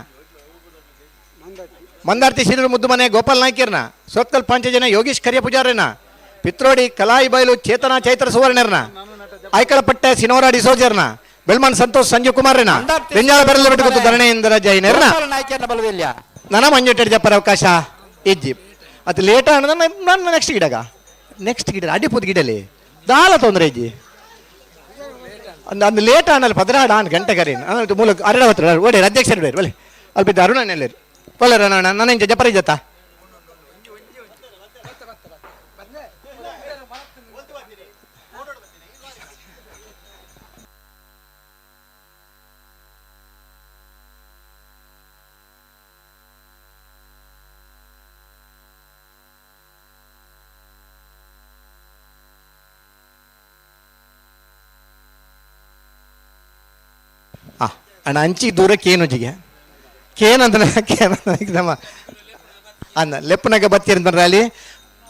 ಮಂದಾರ್ತಿ ಸಿದ್ರು ಮುದ್ದುಮನೆ ಗೋಪಾಲ್ ನಾಯ್ಕರ್ನ, ಸೋತ್ಕಲ್ ಪಾಂಚಜನ ಯೋಗೀಶ್ ಕರಿಯ ಪೂಜಾರೇನ, ಪಿತ್ರೋಡಿ ಕಲಾಯಿ ಬಯಲು ಚೇತನ ಚೈತ್ರ ಸುವರ್ಣರ್ನ, ಆಯ್ಕಳಪಟ್ಟೆ ಸಿನೋರಾ ಡಿಸೋಜರ್ನ, ಬೆಳ್ಮನ್ ಸಂತೋಷ್ ಸಂಜೀವ್ ಕುಮಾರ್ನ, ಬೆಂಜಾಳ ಬರಲು ಬಿಟ್ಟು ಗೊತ್ತು ಧರಣೇಂದ್ರ ಜೈನರ್ನ, ನನ್ನ ಮಂಜುಟೆಡ್ ಜಪ್ಪರ ಅವಕಾಶ ಇಜ್ಜಿ ಅದು ಲೇಟ್ ಆಣ ನನ್ನ ನೆಕ್ಸ್ಟ್ ಗಿಡಗ ನೆಕ್ಸ್ಟ್ ಗಿಡ ಅಡಿಪುದ್ ಗಿಡಲಿ ದಾಲ ತೊಂದರೆ ಇಜ್ಜಿ ಅಂದು ಲೇಟ್ ಆನಲ್ಲ 16 ಆನ್ ಗಂಟೆ ಕರೀನು ಮೂಲಕ ಅರಡ ಹತ್ರ ಓಡಿ ಅಧ್ಯಕ್ಷರು ಬಲೆ ಅಲ್ಪಿದ್ದ ಅರುಣನೆಲ್ಲರು ಒಳ್ಳೆ ನನ್ನ ಜಪರಿ ಜತ್ತ ಅಣ್ಣ ಅಂಚಿ ದೂರ ಕೇನುಜಿಗೆ ಕೇನಂದ್ರೆ ಕೇನಂದ್ರೆ ನಮ್ಮ ಅನ್ನ ಲೆಪ್ಪನಾಗ ಬತ್ತಿ ಅಂತ ಅಲ್ಲಿ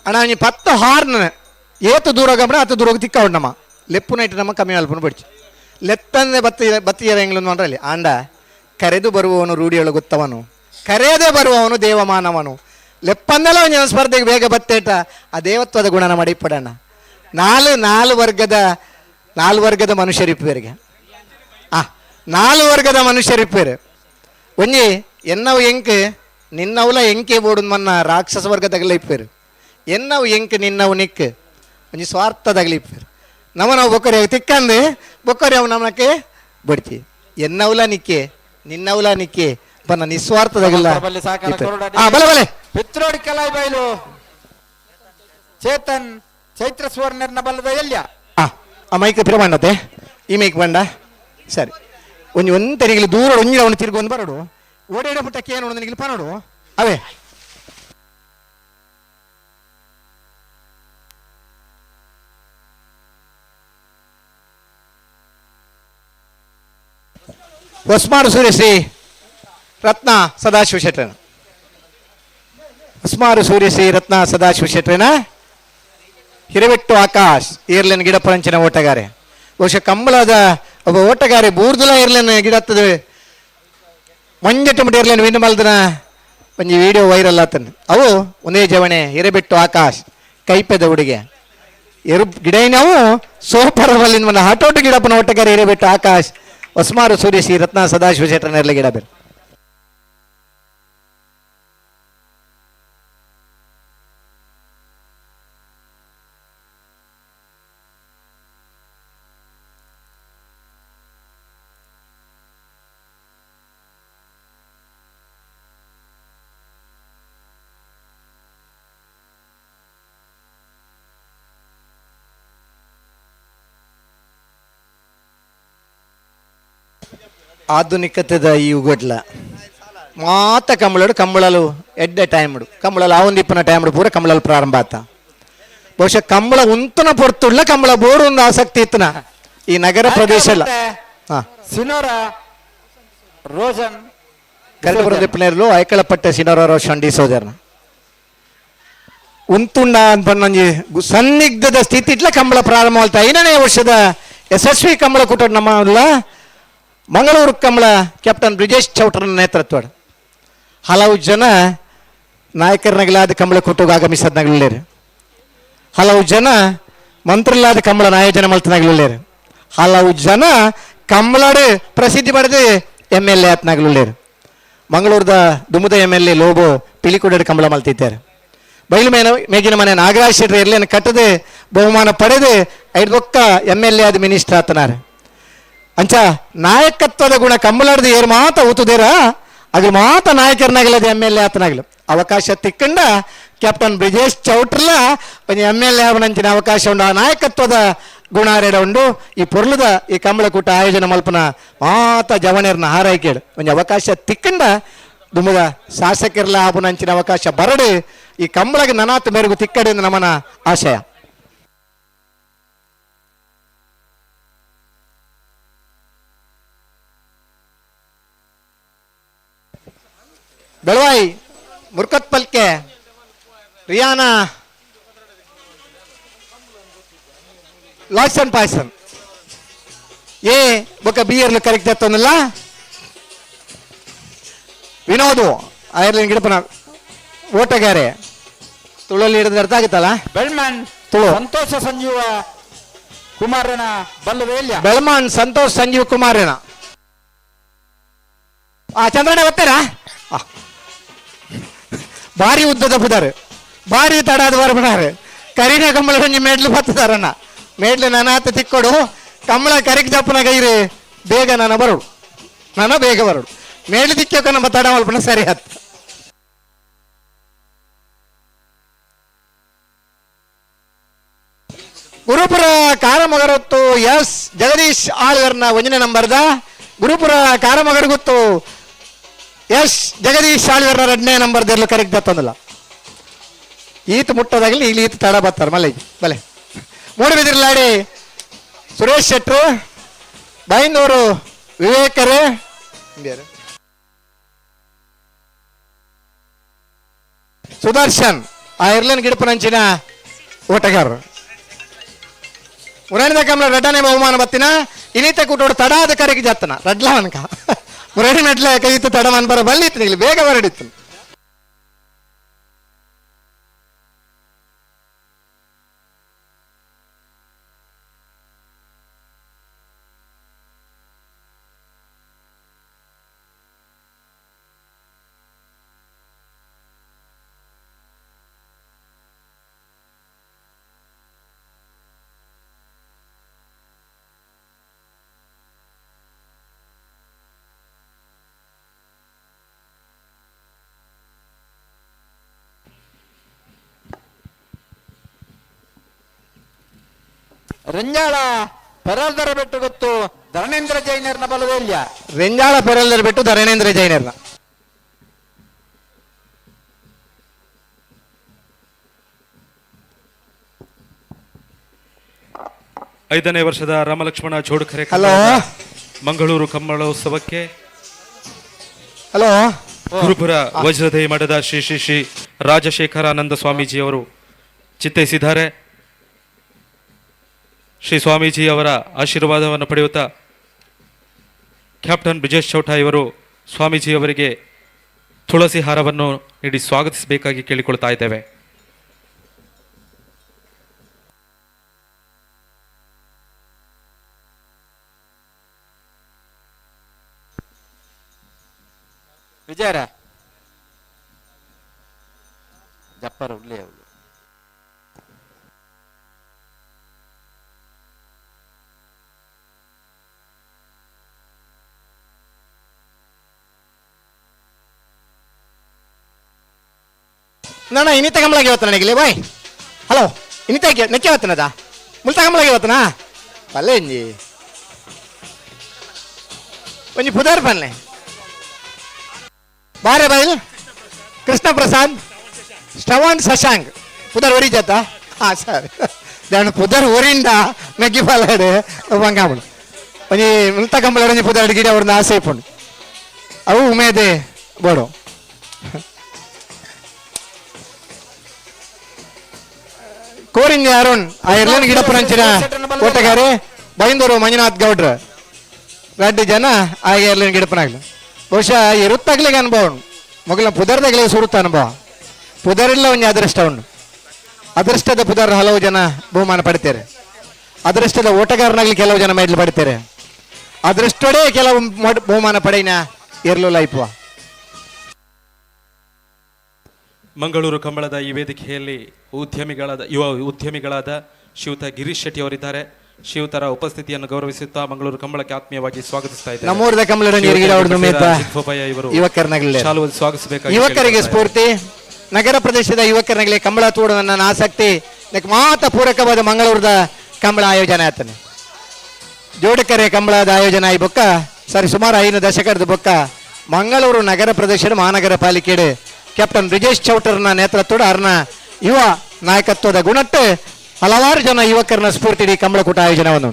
ಅಣ್ಣ ನೀ 10 ಹಾರ್ನ ಏತು ದೂರ ಹೋಗಂದ್ರೆ ಹತ್ತು ದೂರ ಹೋಗಿ ತಿಕ್ಕ ನಮ್ಮ ಲೆಪ್ಪು ನೈಟ್ ನಮ್ಮ ಕಮ್ಮಿ ಅಲ್ಪನ ಬಿಡ್ಚಿ ಲೆತ್ತಂದೆ ಬತ್ತಿ ಬತ್ತಿಯರ ಹೆಂಗ್ಲೊಂದು ಮಾಡ್ರೆ ಅಲ್ಲಿ ಆಂಡ ಕರೆದು ಬರುವವನು ರೂಢಿಯೊಳಗುತ್ತವನು, ಕರೆಯದೆ ಬರುವವನು ದೇವಮಾನವನು. ಲೆಪ್ಪಂದೆಲ್ಲ ಒಂದು ಸ್ಪರ್ಧೆಗೆ ಬೇಗ ಬತ್ತೇಟ ಆ ದೇವತ್ವದ ಗುಣನ ಮಾಡಿ ಪಡೋಣ. ನಾಲ್ಕು ವರ್ಗದ ಮನುಷ್ಯರಿಪ್ಪೇರಿಗೆ ನಾಲ್ಕು ವರ್ಗದ ಮನುಷ್ಯರಿಪ್ಪೇರು. ಒಂಜಿ ಎನ್ನವು ಎಂಕ್ ನಿನ್ನವುಲ ಎಂಕೆ ಬೋಡು ಮನ್ನ ರಾಕ್ಷಸ ವರ್ಗದಾಗಲ ಇಪ್ಪೇರು, ಎನ್ನವು ಎಂಕ್ ನಿನ್ನವು ನಿಕ್ ಒಂಜಿ ಸ್ವಾರ್ಥದಾಗಲಿ ಇಪ್ಪೇರು. ನಮ್ಮ ನಾವು ಬೊಕ್ಕರಿ ತಿಕ್ಕಂದು ಬೊಕ್ಕರಿ ಅವು ನಮ್ಮಕ್ಕೆ ಬಡ್ತಿ ಎನ್ನವುಲ ನಿಕ್ಕೆ ನಿನ್ನವುಲ ನಿಕ್ಕೆ ಬನ್ನ ನಿಸ್ವಾರ್ಥದಾಗಲ್ಲ. ಬಲೆ ಬಲೆ ಪಿತ್ರೋಡಿ ಕಲಾಯಿ ಬೈಲು ಚೇತನ್ ಚೈತ್ರ ಸುವರ್ಣರ್ನ ಬಲದ ಎಲ್ಯ ಆ ಮೈಕ್ ಪಿರ ಬಂಡತೆ ಈ ಮೈಕ್ ಬಂಡ ಸರಿ ಒಂಜಿ ಒಂತೆರಿಗಿಲಿ ದೂರ ಒಂಜಿ ಅವನು ತಿರುಗೊಂದು ಬರೋಡು ಓಡೇಡ ಪುಟ್ಟಕ್ಕೆ ಏನು ನಿನಗೆ ಪನೋಡು ಅವೇ ಹೊಸ್ಮಾರು ಸೂರ್ಯಶ್ರೀ ರತ್ನ ಸದಾಶಿವ ಶೆಟ್ಟರನ, ಹೊಸ್ಮಾರು ಸೂರ್ಯಶ್ರೀ ರತ್ನ ಸದಾಶಿವ ಶೆಟ್ಟರನ, ಹಿರವೆಟ್ಟು ಆಕಾಶ್ ಏರ್ಲೆನ್ ಗಿಡಪರಂಚಿನ ಓಟಗಾರೆ. ಬಹುಶಃ ಕಂಬಳದ ಒಬ್ಬ ಓಟಗಾರಿ ಬೂರ್ದುಲ ಇರ್ಲೇನು ಗಿಡತ್ತದ ಮಂಜಟ್ಟು ಮುಟ್ಟಿ ಇರ್ಲೇನು ವಿನ್ ಮಲ್ದನ ಒಂಜಿ ವಿಡಿಯೋ ವೈರಲ್ ಆತನ. ಅವು ಒಂದೇ ಜವಣೆ ಹಿರೇಬೆಟ್ಟು ಆಕಾಶ್ ಕೈಪೆದ ಹುಡುಗೆ ಎರು ಗಿಡ ನಾವು ಸೋಪರ ಬಲ್ಲಿಂದ ಮನ ಹಟೋಟು ಗಿಡಪ್ಪನ ಓಟಗಾರಿ ಹಿರೇಬೆಟ್ಟು ಆಕಾಶ್ ಹೊಸ್ಮಾರು ಸೂರ್ಯ ರತ್ನ ಸದಾಶಿವ ಶೆಟ್ಟರ್ ಗಿಡ ಬೇರೆ. ಆಧುನಿಕತೆದ ಈ ಯುಗಟ್ಲ ಮಾತ ಕಂಬಳಡು ಕಂಬಳಲು ಎಡ್ಡೆ ಟೈಮ್ಡು ಕಂಬಳಲು ಆವಂದಿಪ್ಪನ ಟೈಮ್ಡು ಪೂರ ಕಂಬಳಲು ಪ್ರಾರಂಭ ಆತ. ಬಹುಶಃ ಕಂಬಳ ಉಂತನ ಪೊರ್ತುಳ್ಳ ಕಂಬಳ ಬೋರು ಒಂದು ಆಸಕ್ತಿ ಇತ್ತನ ಈ ನಗರ ಪ್ರದೇಶ ಎಲ್ಲ. ಸಿನೋರ ರೋಷನ್ ಗರ್ಭಪುರದ ಐಕಳಪಟ್ಟೆ ಸಿನೋರ ರೋಷನ್ ಡಿ ಸೋಜರ್ನ ಉಂತುಂಡ ಅಂತ ಒಂಜಿ ಸನ್ನಿಗ್ಧದ ಸ್ಥಿತಿ ಇಟ್ಲ ಕಂಬಳ ಪ್ರಾರಂಭ ಆಲ್ತ. 5ನೇ ವರ್ಷದ ಯಶಸ್ವಿ ಕಂಬಳ ಕೂಟ ನಮ್ಮ ಮಂಗಳೂರು ಕಂಬಳ ಕ್ಯಾಪ್ಟನ್ ಬ್ರಿಜೇಶ್ ಚೌಟ್ರನ ನೇತೃತ್ವ. ಹಲವು ಜನ ನಾಯಕರನಾಗಲಾದ ಕಂಬಳ ಕೂಟಕ್ಕೆ ಆಗಮಿಸದ್ನಾಗಲಿಲ್ಲೇರು, ಹಲವು ಜನ ಮಂತ್ರಿಲಾದ ಕಂಬಳನ ಆಯೋಜನೆ ಮಲ್ತನಾಗಲಿಲ್ಲೇರು, ಹಲವು ಜನ ಕಂಬಳಾಡು ಪ್ರಸಿದ್ಧಿ ಪಡೆದು M L A ಆತ್ನಾಗಲಿಲ್ಲೇರು. ಮಂಗಳೂರದ ದುಮುದ M L A Lobo ಪಿಲಿಕುಡಡು Kambala ಮಲ್ತಿದ್ದಾರೆ. ಬಯಲು ಮೇಗಿನ ಮನೆ ನಾಗರಾಜ್ ಶೆಟ್ಟರ್ ಎಲ್ಲೇನು ಕಟ್ಟದೆ ಬಹುಮಾನ ಪಡೆದು ಐದೊಕ್ಕ M L A ಆದ ಮಿನಿಸ್ಟರ್ ಆತನಾರೆ. ಅಂಚ ನಾಯಕತ್ವದ ಗುಣ ಕಂಬಳಾಡ್ದು ಏರು ಮಾತ ಊತುದೇರ ಅದು ಮಾತ ನಾಯಕರನಾಗಲದ M L A ಆತನಾಗಲು ಅವಕಾಶ ತಿಕ್ಕಂಡ ಕ್ಯಾಪ್ಟನ್ ಬ್ರಿಜೇಶ್ ಚೌಟ್ರಲ ಒಂದು M L A ಅವನಂಚಿನ ಅವಕಾಶ ಉಂಡು. ಆ ನಾಯಕತ್ವದ ಗುಣ ರೇಡ ಉಂಡು. ಈ ಪೊರ್ಲದ ಈ ಕಂಬಳಕೂಟ ಆಯೋಜನೆ ಮಲ್ಪನ ಮಾತ ಜವನೇರ್ನ ಹಾರೈಕೇಡು ಒಂದು ಅವಕಾಶ ತಿಕ್ಕಂಡ ದುಮುದ ಶಾಸಕರ್ಲ ಆಪುನಂಚಿನ ಅವಕಾಶ ಬರಡು ಈ ಕಂಬಳಗೆ ನನಾತ್ ಮೇರೆಗೂ ತಿಕ್ಕಡೆ ನಮನ ಆಶಯ. ಬೆಳವಾಯಿ ಮುರ್ಕತ್ ಪಲ್ಕೆ ರಿಯಾನಾ ಲಾಯ್ಸನ್ ಪಾಯ್ಸನ್ ಎ ಬೊಕ ಬಿ ಎರ್ಲು ಕರೆಕ್ಟ್ ಎತ್ತೊಂದಿಲ್ಲ ವಿನೋದು ಐರ್ಲೆಂಡ್ ಗಿಡಪನ ಓಟಗಾರೆ ತುಳಲ್ಲಿ ಹಿಡಿದ್ರೆ ಅರ್ಥ ಆಗುತ್ತಲ್ಲ. ಬೆಳ್ಮನ್ ತುಳು ಸಂತೋಷ ಸಂಜೀವ ಕುಮಾರನ ಬಲ್ಲವೇಲ್ಯ ಬೆಳ್ಮನ್ ಸಂತೋಷ್ ಸಂಜೀವ್ ಕುಮಾರನ ಆ ಚಂದ್ರಣ್ಣ ಬರ್ತಾರಾ? ಭಾರಿ ಉದ್ದದ ಪುದಾರು ಭಾರಿ ತಡಾದ ಬರ್ಬಣಾರು ಕರಿನ ಕಂಬಳ ಒಂಜಿ ಮೇಡ್ಲು ಬತ್ತದಾರಣ್ಣ ಮೇಡ್ಲು ನಾನಾತ ತಿಕ್ಕೊಡು ಕಂಬಳ ಕರಿಕ್ ಜಪ್ಪನ ಗೈರು ಬೇಗ ನಾನು ಬರೋಡು ನಾನು ಬೇಗ ಬರೋಡು ಮೇಡ್ಲು ತಿಕ್ಕೋಕ ನಮ್ಮ ತಡ ಮಲ್ಪನ ಸರಿ ಆತ್. ಗುರುಪುರ ಕಾರಮಗರೊತ್ತು ಎಸ್ ಜಗದೀಶ್ ಆಳ್ಗರ್ನ ಒಂದನೇ ನಂಬರ್ದ ಗುರುಪುರ ಕಾರಮಗರಗುತ್ತು ಎಸ್ ಜಗದೀಶ್ ಆಳ್ಗರ್ನ ಎರಡನೇ ನಂಬರ್ದೆಲ್ಲ ಕರೆಕ್ಟ್ ಬತ್ತಂದಲ್ಲ. ಈತ ಮುಟ್ಟೋದಾಗಲಿ ಇಲ್ಲಿ ಈತ ತಡ ಬರ್ತಾರೆ ಮಲೆ ಬಲೆ ಮೂಡಬಿದಿರ್ಲಾಡಿ ಸುರೇಶ್ ಶೆಟ್ರು ಬೈಂದೂರು ವಿವೇಕರು ಸುದರ್ಶನ್ ಆ ಇರ್ಲನ್ ಗಿಡಪನಂಚಿನ ಓಟಗಾರರು ಮುರಾಣಿದ ಕಮಲ ರಡ್ಡನೆ ಬಹುಮಾನ ಬತ್ತಿನ ಇನಿತ ಕೂಟೋಡು ತಡಾದ ಕರೆಗೆ ಜಾತನ ರಡ್ಲ ಅನ್ಕ ಮುರಾಣಿ ಮೆಟ್ಲ ಕೈಯಿತ್ತು ತಡ ಮನ್ಪರ ಬಲ್ಲಿತ್ತು ಇಲ್ಲಿ ಬೇಗ ಬರಡಿತ್ತು. ರೆಂಜಾಳ ಪೆರಲ್ದರ ಬೆಟ್ಟು ಗೊತ್ತು ಧರಣೇಂದ್ರ ಜೈನರ್ನ ಬಲವೇಲ್ಯ ರೆಂಜಾಳ ಪೆರಲ್ದರ ಬೆಟ್ಟು ಧರಣೇಂದ್ರ ಜೈನರ್ನ ಐದನೇ ವರ್ಷದ ರಾಮಲಕ್ಷ್ಮಣ ಜೋಡುಖರೆ ಹಲೋ ಮಂಗಳೂರು ಕಂಬಳೋತ್ಸವಕ್ಕೆ ಹಲೋ ಗುರುಪುರ ವಜ್ರದೇಹಿ ಮಠದ ಶ್ರೀ ಶ್ರೀ ಶ್ರೀ ರಾಜಶೇಖರಾನಂದ ಸ್ವಾಮೀಜಿಯವರು ಚಿತ್ತೈಸಿದ್ದಾರೆ. ಶ್ರೀ ಸ್ವಾಮೀಜಿಯವರ ಆಶೀರ್ವಾದವನ್ನು ಪಡೆಯುತ್ತಾ Captain Brijesh Chowta ಇವರು ಸ್ವಾಮೀಜಿಯವರಿಗೆ ತುಳಸಿ ಹಾರವನ್ನು ನೀಡಿ ಸ್ವಾಗತಿಸಬೇಕಾಗಿ ಕೇಳಿಕೊಳ್ತಾ ಇದ್ದೇವೆ. ವಿಜಯರ ಜಪ್ಪರ ಉಳ್ಳೆ ಅವಳು. ನಾನ ಇನ್ನಿತ ಕಂಬಳಗೆ ಇವತ್ತು ನನಗೆ ಬಾಯ್. ಹಲೋ, ಇನ್ನಿತ ನೆಕ್ಕೆ ಅವತ್ತನದ ಮುಲ್ತ ಕಂಬಳಗೆ ಇವತ್ತನಾ ಪಲ್ಲೆ ಇಂಜಿ ಒಂಜಿ ಪುದಾರ್ ಪಲ್ಲೆ ಬಾರೆ ಬೈಲ್ ಕೃಷ್ಣ ಪ್ರಸಾದ್ ಶ್ರವಣ್ ಶಶಾಂಕ್ ಪುದರ್ ಒರಿ ಜಾತ. ಹಾಂ ಸರ್, ದಾನ ಪುದರ್ ಒರಿಂಡ ಮೆಗ್ಗಿ ಪಾಲಾಡು ಬಂಗಾಬುಡು ಒಂಜಿ ಮುಲ್ತ ಕಂಬಳ ಒಂಜಿ ಪುದರ್ ಗಿಡ ಅವ್ರನ್ನ ಆಸೆ ಇಪ್ಪುಂಡು ಅವು ಉಮೇದೆ ಬೋಡು. ಕೋರಿಂಜೆ ಅರುಣ್ ಆ ಎರ್ಲನ್ ಗಿಡಪ್ಪನಂಚಿನ ಓಟಗಾರೆ ಬೈಂದೂರು ಮಂಜುನಾಥ್ ಗೌಡ್ರ ರಡ್ಡು ಜನ ಆ ಎರ್ಲನ್ ಗಿಡಪ್ಪನಾಗ್ಲು. ಬಹುಶಃ ಇರುತ್ತಾಗ್ಲಿಗೆ ಅನುಭವ ಉಂಟು, ಮೊಗಲ ಪುದರ್ದಾಗಲೇ ಸುರುತ್ತ ಅನುಭವ. ಪುದರಿಲ್ಲ ಒಂಜಿ ಅದೃಷ್ಟ ಉಂಟು, ಅದೃಷ್ಟದ ಪುದರ್ ಹಲವು ಜನ ಬಹುಮಾನ ಪಡಿತಾರೆ, ಅದೃಷ್ಟದ ಓಟಗಾರನಾಗ್ಲಿ ಕೆಲವು ಜನ ಮೆಡ್ಲ್ ಪಡಿತಾರೆ, ಅದೃಷ್ಟೋಡೆ ಕೆಲವು ಬಹುಮಾನ ಪಡೆಯಿನ ಎರ್ಲು ಲೈಪುವ. ಮಂಗಳೂರು ಕಂಬಳದ ಈ ವೇದಿಕೆಯಲ್ಲಿ ಯುವ ಉದ್ಯಮಿಗಳಾದ ಶ್ರೀಯುತ ಗಿರೀಶ್ ಶೆಟ್ಟಿ ಅವರಿದ್ದಾರೆ. ಶ್ರೀಯುತರ ಉಪಸ್ಥಿತಿಯನ್ನು ಗೌರವಿಸುತ್ತಾ ಮಂಗಳೂರು ಕಂಬಳಕ್ಕೆ ಆತ್ಮೀಯವಾಗಿ ಸ್ವಾಗತಿಸ್ತಾ ಇದ್ದಾರೆ. ನಮ್ಮೂರದ ಕಂಬಳದ ಯುವಕರನ್ನಾಗಲಿ ಸ್ವಾಗತಿಸಬೇಕಾಗಿ ಯುವಕರಿಗೆ ಸ್ಫೂರ್ತಿ, ನಗರ ಪ್ರದೇಶದ ಯುವಕರನ್ನಾಗಲಿ ಕಂಬಳ ತೋಡು ನನ್ನ ಆಸಕ್ತಿ ಮಾತ ಪೂರಕವಾದ ಮಂಗಳೂರದ ಕಂಬಳ ಆಯೋಜನೆ ಆತನೆ. ಜೋಡಕರೆ ಕಂಬಳದ ಆಯೋಜನೆ ಆಯಿ ಬೊಕ್ಕ ಸರಿ ಸುಮಾರು 5 ದಶಕದ ಬೊಕ್ಕ ಮಂಗಳೂರು ನಗರ ಪ್ರದೇಶದ ಮಹಾನಗರ ಪಾಲಿಕೆ ಕ್ಯಾಪ್ಟನ್ ಬ್ರಿಜೇಶ್ ಚೌಟರ್ನ ನೇತೃತ್ವದ ಅರ್ನ ಯುವ ನಾಯಕತ್ವದ ಗುಣಟ್ಟು ಹಲವಾರು ಜನ ಯುವಕರನ್ನ ಸ್ಫೂರ್ತಿ ಇಡೀ ಕಂಬಳಕೂಟ ಆಯೋಜನೆ ಒಂದು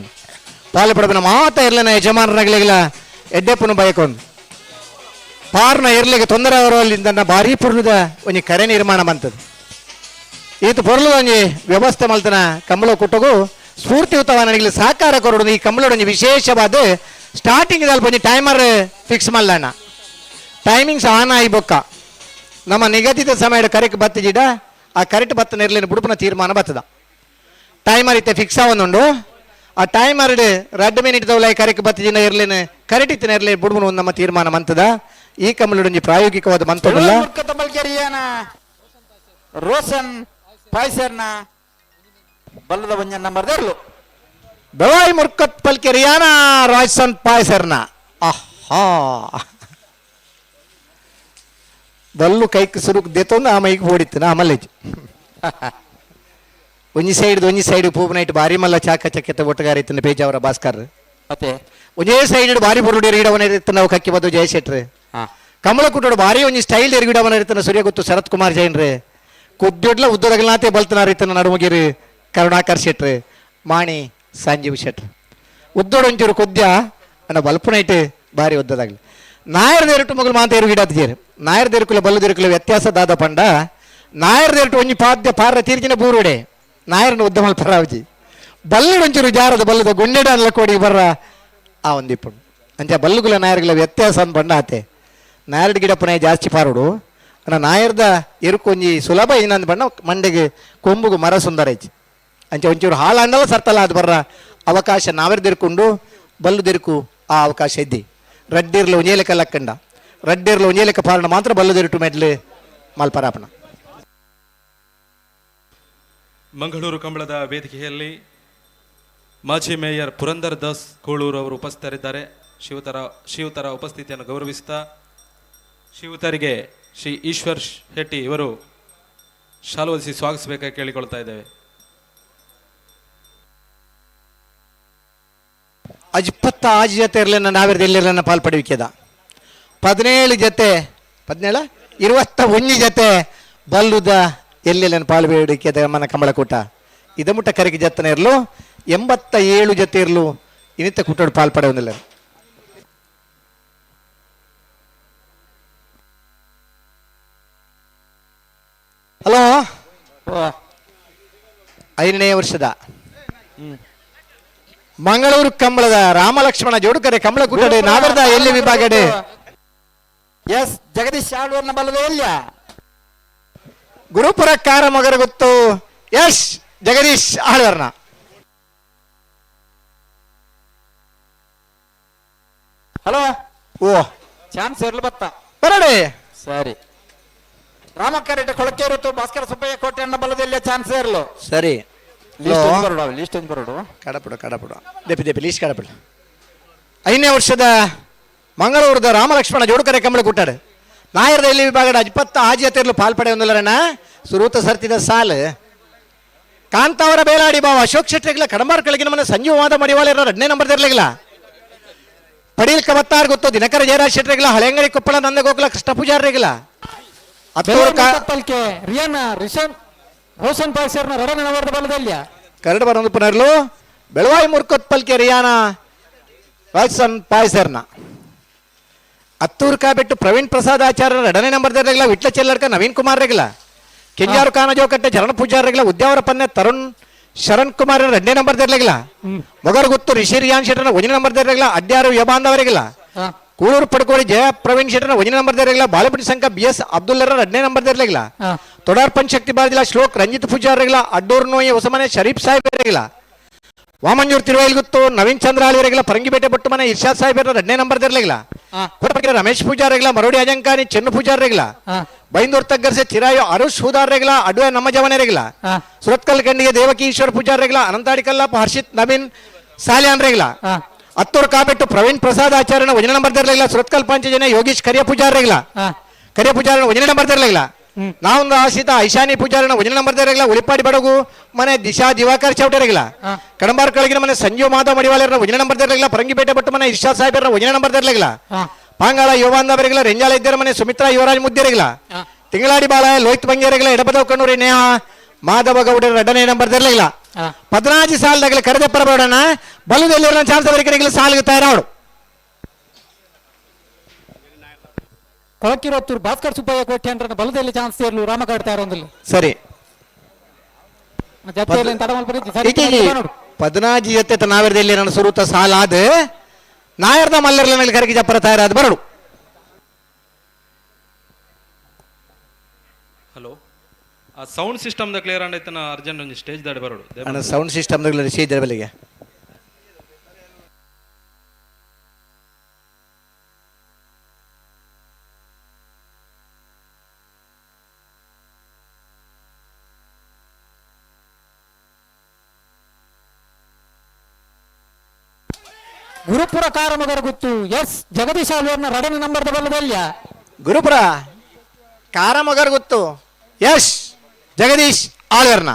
ಪಾಲು ಪಡಬನ ಮಾತ ಇರ್ಲನ ಯಜಮಾನರಾಗಲಿಲ್ಲ ಎಡ್ಡೆಪ್ಪನು ಬಯಕೊಂದು ಪಾರ್ನ ಇರ್ಲಿಗೆ ತೊಂದರೆ ಅವರಲ್ಲಿಂದ ಭಾರಿ ಪುರ್ಲದ ಒಂಜಿ ಕರೆ ನಿರ್ಮಾಣ ಬಂತದ್ದು. ಈತ ಪೊರ್ಲು ಒಂಜಿ ವ್ಯವಸ್ಥೆ ಮಲ್ತನ ಕಂಬಳ ಕೂಟಗೂ ಸ್ಫೂರ್ತಿಯುತವ ನನಗೆ ಸಹಕಾರ ಕೊರಡು. ಈ ಕಂಬಳೋಡ ಒಂಜಿ ವಿಶೇಷವಾದ ಸ್ಟಾರ್ಟಿಂಗ್ ಅಲ್ಪ ಒಂಜಿ ಟೈಮರ್ ಫಿಕ್ಸ್ ಮಲ್ಲಣ್ಣ, ಟೈಮಿಂಗ್ಸ್ ಆನ್ ಆಯಿ ಬೊಕ್ಕ ನಮ್ಮ ನಿಗದಿತ ಸಮಯ ಕರೆಕ್ಟ್ ಬತ್ತಿಜಿಡ ಆ ಕರೆಕ್ಟ್ ಬತ್ತ ನೆರ್ಲಿನ ಬುಡುಪನ ತೀರ್ಮಾನ ಬತ್ತದ. ಟೈಮರ್ ಇತ್ತೆ ಫಿಕ್ಸ್ ಆವೊಂದುಂಡು, ಆ ಟೈಮರ್ 2 ಮಿನಿಟ್ ದೌಲ ಕರೆಕ್ಟ್ ಬತ್ತಿಜಿನ ಇರ್ಲಿನ ಕರೆಕ್ಟ್ ಇತ್ತಿನ ಇರ್ಲಿ ಬುಡುಪನ ಒಂದು ನಮ್ಮ ತೀರ್ಮಾನ ಮಂತದ. ಈ ಕಂಬಳೊಂಜಿ ಪ್ರಾಯೋಗಿಕವಾದ ಮಂತದಲ್ಲ. ರೋಷನ್ ಪಾಯ್ಸರ್ನ ಬಲ್ಲದ ಒಂಜ ನಂಬರ್ ದೇರ್ಲು ಬೆಳಾಯಿ ಮುರ್ಕತ್ ಪಲ್ಕೆರಿಯಾನ ರಾಜಸನ್ ಪಾಯ್ಸರ್ನ. ಆಹಾ ಬಲ್ಲು ಕೈಕ್ ಸುರುಕ್ ದೇತೊಂದು ಆ ಮೈಕ್ ಓಡಿತ್ತು ನಾ ಮಲ್ಲೇಜ್ ಒಂಜಿ ಸೈಡ್ ಒಂಜಿ ಸೈಡ್ ಪೂಪನೈಟ್ ಬಾರಿ ಮಲ್ಲ ಚಾಕ ಚಕ್ಕೆತ ಒಟ್ಟಗಾರ ಇತ್ತನ ಪೇಜಾವರ ಭಾಸ್ಕರ್. ಮತ್ತೆ ಒಂಜೇ ಸೈಡ್ ಬಾರಿ ಬರುಡಿ ರೀಡವನ ಇರ್ತನ ನಾವು ಕಕ್ಕಿ ಬದ್ದು ಜಯಶೆಟ್ರು. ಕಮಲಕುಟೋಡು ಬಾರಿ ಒಂಜಿ ಸ್ಟೈಲ್ ಎರ್ಗಿಡವನ ಇರ್ತನ ಸೂರ್ಯಗುತ್ತು ಶರತ್ ಕುಮಾರ್ ಜೈನ್ರೆ. ಕುದ್ದೊಡ್ಲ ಉದ್ದರಗಲಾತೆ ಬಲ್ತನಾರ ಇತ್ತನ ನಡುಮಗಿರಿ ಕರುಣಾಕರ್ ಶೆಟ್ರು, ಮಾಣಿ ಸಂಜೀವ್ ಶೆಟ್ರು. ಉದ್ದೋಡು ಒಂಚೂರು ಕುದ್ಯ ಅನ್ನ ಬಲ್ಪನೈಟ್ ಬಾರಿ ಉದ್ದದಾಗ್ಲಿ. ನಾಯರ್ ದೇರುಟು ಮಗಲು ಮಾತ ಎರುಗಿಡಾತಿಜೇರು ನಾಯರ್ ದೇರುಕುಲ ಬಲ್ಲು ದೇರುಕುಲ ವ್ಯತ್ಯಾಸ ದಾದ ಪಂಡ ನಾಯರ್ ದೇರುಟು ಒಂಜಿ ಪಾದ್ಯ ಪಾರ ತೀರ್ಜಿನ ಬೂರುಡೆ ನಾಯರನ ಉದ್ದ ಮಲ್ಪರಾವಜಿ ಬಲ್ಲುಡು ಒಂಚೂರು ಜಾರದ ಬಲ್ಲದ ಗುಂಡೆಡ ಅನ್ಲ ಕೋಡಿ ಬರ್ರ ಆ ಒಂದಿಪ್ಪುಂಡು. ಅಂಚ ಬಲ್ಲುಗುಲ ನಾಯರ್ಗಳ ವ್ಯತ್ಯಾಸ ಅಂದ್ ಪಂಡ ಆತೆ ನಾಯರ್ಡ್ ಗಿಡಪ್ಪನೇ ಜಾಸ್ತಿ ಪಾರುಡು ಅನ್ನ ನಾಯರ್ದ ಎರುಕೊಂಜಿ ಸುಲಭ ಇನ್ನೊಂದು ಬಣ್ಣ ಮಂಡೆಗೆ ಕೊಂಬುಗು ಮರ ಸುಂದರ ಐತಿ. ಅಂಚ ಒಂಚೂರು ಹಾಳಾಂಡಲ ಸರ್ತಲ ಅದು ಬರ್ರ ಅವಕಾಶ ನಾವೆರ್ದಿರ್ಕೊಂಡು ಬಲ್ಲು ದಿರುಕು ಆ ಅವಕಾಶ ಇದ್ದಿ. ರಡ್ಡಿರ್ಲು ಒಂಜೇಲೆಕ್ಕ ಲಕ್ಕಂಡ ರಡ್ಡಿರ್ಲು ಒಂಜೇಲೆಕ್ಕ ಪಾರಣ ಮಾತ್ರ ಬಲ್ಲುದಿರುಟು ಮೆಡ್ಲು ಮಲ್ಪರಾಪಣ. ಮಂಗಳೂರು ಕಂಬಳದ ವೇದಿಕೆಯಲ್ಲಿ ಮಾಜಿ ಮೇಯರ್ ಪುರಂದರ್ ದಾಸ್ ಕೋಳೂರು ಅವರು ಉಪಸ್ಥಿತರಿದ್ದಾರೆ. ಶಿವತರ ಉಪಸ್ಥಿತಿಯನ್ನು ಗೌರವಿಸುತ್ತಾ ಶಿವತರಿಗೆ ಶ್ರೀ ಈಶ್ವರ್ ಶೆಟ್ಟಿ ಇವರು ಶಾಲು ಸ್ವಾಗತಿಸಬೇಕಾಗಿ ಕೇಳಿಕೊಳ್ತಾ ಇದ್ದೇವೆ. 26 ಜೊತೆ ಇರಲಿಲ್ಲ ನಾವಿರ್ದ ಎಲ್ಲಿರಲಿಲ್ಲ ಪಾಲ್ ಪಡೆಯುವಿಕೆದ 17 ಜೊತೆ 17 21 ಜೊತೆ ಬಲ್ಲುದ ಎಲ್ಲೆಲ್ಲ ಪಾಲು ಬೇಡಿಕೆದ ಮನ ಕಂಬಳಕೂಟ ಇದ ಮುಟ್ಟ ಕರೆಗೆ ಜತ್ತನ ಇರಲು 87 ಜೊತೆ ಇರಲು ಇನ್ನಿತ ಕೂಟೋಡು ಪಾಲ್ ಪಡೆಯುವುದಿಲ್ಲ. ಹಲೋ, 5ನೇ ವರ್ಷದ Mangaluru ಕಂಬಳದ ರಾಮಲಕ್ಷ್ಮಣ ಜೋಡುಕರೆ ಕಂಬಳ ಕೂಟಡೆ ನಾವರ್ದ ಎಲ್ಲಿ ವಿಭಾಗಡೆ ಎಸ್ ಜಗದೀಶ್ ಆಳ್ವರ್ನ ಬಲದ ಎಲ್ಲಿಯ ಗುರುಪುರ ಕಾರ ಮಗರ ಗೊತ್ತು ಎಸ್ ಜಗದೀಶ್ ಆಳ್ವರ್ನ. ಹಲೋ ಓ ಚಾನ್ಸ್ ಇರ್ಲಿ ಬತ್ತ ಬರಡೆ. ಸರಿ, ರಾಮಕರೆಡ್ಡಿ ಕೊಳಕೇರು ಭಾಸ್ಕರ ಸುಬ್ಬಯ್ಯ ಕೋಟೆ ಅಣ್ಣ ಬಲದಲ್ಲಿ ಚಾನ್ಸ್ ಇರಲು. ಸರಿ. ಲಿಸ್ಟ್ ಒಂಜಿ ಬರಡು, ಲಿಸ್ಟ್ ಒಂಜಿ ಬರಡು. ಕಡಪಡು ಕಡಪಡು ದೆಪ್ಪಿ ದೆಪ್ಪಿ ಲೀಸ್ಟ್ ಕಡಪಡು. 5ನೇ ವರ್ಷದ ಮಂಗಳೂರದ ರಾಮಲಕ್ಷ್ಮಣ ಜೋಡುಕರೆ ಕಂಬಳ ಕೂಟಾಡು ನಾಯರದ ಎಲ್ಲಿ ವಿಭಾಗದ 26 ಆಜಿಯತೆರ್ಲು ಪಾಲ್ಪಡೆ ಒಂದಲರಣ ಸುರೂತ ಸರ್ತಿದ ಸಾಲು ಕಾಂತಾವರ ಬೇಲಾಡಿ ಬಾವ ಅಶೋಕ್ ಶೆಟ್ಟಿಗಳ ಕಡಂಬಾರ್ ಕೆಳಗಿನ ಮನೆ ಸಂಜೀವ ಮಾದ ಮಡಿವಾಳ 2ನೇ ನಂಬರ್ ಇರಲಿಲ್ಲ. ಪಡೀಲ್ ಕಬತ್ತಾರ್ ಗೊತ್ತು ದಿನಕರ ಜಯರಾಜ್ ಶೆಟ್ಟರಿಗಳ ಹಳೆಂಗಡಿ ಕೊಪ್ಪಳ ನಂದಗೋಕುಲ ಕೃಷ್ಣ ಪೂಜಾರಿಗಳ ರಿಯಾನ ರಿಷನ್ ರೋಷನ್ ಪಾಯ್ಸರ್ನ 2ನೇ ನಂಬರ್ದ ಬಲದಲ್ಲಿ ಕರಡು ಬರೋದು ಪುನರ್ಲು ಬೆಳವಾಯಿ ಮುರ್ಕೊತ್ ಪಲ್ಕೆ ರಿಯಾನ ರಾಜಸನ್ ಪಾಯ್ಸರ್ನ. ಅತ್ತೂರು ಕಾಬೆಟ್ಟು ಪ್ರವೀಣ್ ಪ್ರಸಾದ್ ಆಚಾರ್ಯ 2ನೇ ನಂಬರ್ ರೆಗ್ಲ ವಿಟ್ಲ ಚೆಲ್ಲಡ್ಕ ನವೀನ್ ಕುಮಾರ್ ರೆಗ್ಲ ಕೆಂಜಾರು ಕಾನಜೋಕಟ್ಟೆ ಚರಣ ಪೂಜಾರ್ ರೆಗ್ಲ ಉದ್ಯಾವರ ಪನ್ನೆ ತರುಣ್ ಶರಣ್ ಕುಮಾರ್ 2ನೇ ನಂಬರ್ ರೆಗ್ಲ ಮೊಗರುಗುತ್ತು ರಿಷಿ ರಿಯಾನ್ ಶೆಟ್ಟರ್ನ 1ನೇ ನಂಬರ್ ರೆಗ್ಲ ಅಡ್ಯಾರು ಯಬಾಂದವರೆಗಿಲ್ಲ ಕೂಳೂರು ಪಡ್ಕೋಡಿ ಜಯ ಪ್ರವೀಣ್ ಶೆಟ್ಟರ್ನ 1ನೇ ನಂಬರ್ ರೆಗ್ಲ ಬಾಲಪುಟಿ ಸಂಘ ಬಿ ಎಸ್ ಅಬ್ದುಲ್ಲರ 2ನೇ ನಂಬರ್ ರೆಗ್ಲ ತೊಡಾರ್ ಪಂಚಶಕ್ತಿ ಬಾರದಿಲ್ಲ ಶ್ಲೋಕ್ ರಂಜಿತ್ ಪೂಜಾರ್ ರೆಗ್ಲ ಅಡ್ಡೂರ್ ನೋಯಿ ಹೊಸಮನೆ ಶರೀಫ್ ಸಾಹೇಬ್ ರೆಗ್ಲ ವಾಮಂಜೂರ್ ತಿರುವೈಲ್ಗುತ್ತು ನವೀನ್ ಚಂದ್ರ ಆಳಿವರೆಗಿಲ್ಲ ಪರಂಗಿಪೇಟೆ ಬೊಟ್ಟು ಮನೆ ಇರ್ಷಾದ್ ಸಾಹೇಬರ 2ನೇ ನಂಬರ್ ರೆಗ್ಲ ಕೋಟಪಕ್ಕೆ ರಮೇಶ್ ಪೂಜಾರ್ ರೆಗ್ಲ ಮರೋಡಿ ಅಜಂಕಾನಿ ಚೆನ್ನು ಪೂಜಾರ್ ರೆಗ್ಲ ಬೈಂದೂರ್ ತಗ್ಗರ್ಸೆ ಚಿರಾಯು ಅರುಷ್ ಹೂದಾರ್ ರೆಗ್ಲ ಅಡುವೆ ನಮ್ಮ ಜವನೆ ರೆಗ್ಲ ಸುರತ್ಕಲ್ ಖಂಡಿಗೆ ದೇವಕಿ ಈಶ್ವರ್ ಪೂಜಾರ್ ರೆಗ್ಲ ಅನಂತಾಡಿ ಕಲ್ಲಪ್ಪ ಹರ್ಷಿತ್ ನವೀನ್ ಸಾಲಿಯಾನ್ ರೆಗ್ಲ ಅತ್ತೂರು ಕಾಬೆಟ್ಟು ಪ್ರವೀಣ್ ಪ್ರಸಾದ್ ಆಚಾರ್ಯನ 1ನೇ ನಂಬರ್ ರೆಗ್ಲ ಸುರತ್ಕಲ್ ಪಂಚಜನ ಯೋಗೀಶ್ ಕರಿಯ ಪೂಜಾರ್ ರೆಗ್ಲ ಕರಿಯ ಪೂಜಾರನ 1ನೇ ನಂಬರ್ ರೆಗ್ಲ ನಾವೊಂದು ಆಶಿತ ಐಶಾನಿ ಪೂಜಾರನ 1ನೇ ನಂಬರ್ ರೆಗ್ಲ ಉಳಿಪಾಡಿ ಬಡಗು ಮನೆ ದಿಶಾ ದಿವಾಕರ್ ಚೌಟೆ ರೆಗ್ಲ ಕಡಂಬಾರ್ ಕೆಳಗಿನ ಮನೆ ಸಂಜೀವ್ ಮಾಧವ್ ಮಡಿವಾಳರ 1ನೇ ನಂಬರ್ ರೆಗ್ಲ ಪರಂಗಿಪೇಟೆ ಬಟ್ಟು ಮನೆ ಇರ್ಷಾದ್ ಸಾಹೇಬರ 1ನೇ ನಂಬರ್ ರೆಗ್ಲ ಪಾಂಗಾಳ ಯುವಾಂದವರೆಗ್ಲ ರೆಂಜಾಲ ಇದ್ದರ ಮನೆ ಸುಮಿತ್ರಾ ಯುವರಾಜ್ ಮುದ್ದೆರೆಗ್ಲ ತಿಂಗಳಾಡಿ ಬಾಳ ಲೋಹಿತ್ ಬಂಗೇರೆಗ್ಲ ಎಡಪದವ್ ಕಣ್ಣೂರಿ ನೇಹ ಮಾಧವ ಗೌಡರ 2ನೇ ನಂಬರ್ ರೆಗ್ಲ 14 ಸಾಲದಾಗಲ ಕರೆದಪ್ಪರ ಬರೋಣ ಬಲದಲ್ಲಿ ಚಾನ್ಸ್ ಅವರಿಗೆ ಸಾಲಿಗೆ ತಯಾರಾವಡು. ಕೊಳಕಿರೋತ್ತೂರು ಭಾಸ್ಕರ್ ಸುಬ್ಬಯ್ಯ ಕೋಟೆ ಅಂದ್ರೆ ಬಲದಲ್ಲಿ ಚಾನ್ಸ್ ಇರಲು ರಾಮಕಾಡ್ ತಯಾರೊಂದಿಲ್ಲ. ಸರಿ, 14 ಜೊತೆ ನಾವಿರದಲ್ಲಿ ನನ್ನ ಸುರೂತ ಸಾಲಾದ ನಾಯರ್ದ ಮಲ್ಲರ್ಲ ಕರಗಿ ಜಪ್ಪರ ತಯಾರಾದ ಬರಡು. ಹಲೋ, ಆ sound system the clear ಆಯ್ತನ urgent ಒಂಜಿ ಸ್ಟೇಜ್ ದಾಡಿ ಬರಡು. ಅಣ್ಣ sound system the stage ಬಲಿಗೆ ಗುರುಪುರ ಕಾರಮಗರ ಗುತ್ತು ಎಸ್ ಜಗದೀಶ್ ಆಳ್ವರ್ನ 2ನೇ ನಂಬರ್ದ ಬಲದಲ್ಯ ಗುರುಪುರ ಕಾರಮಗರ ಗುತ್ತು ಎಸ್ ಜಗದೀಶ್ ಆಳ್ವರ್ನ.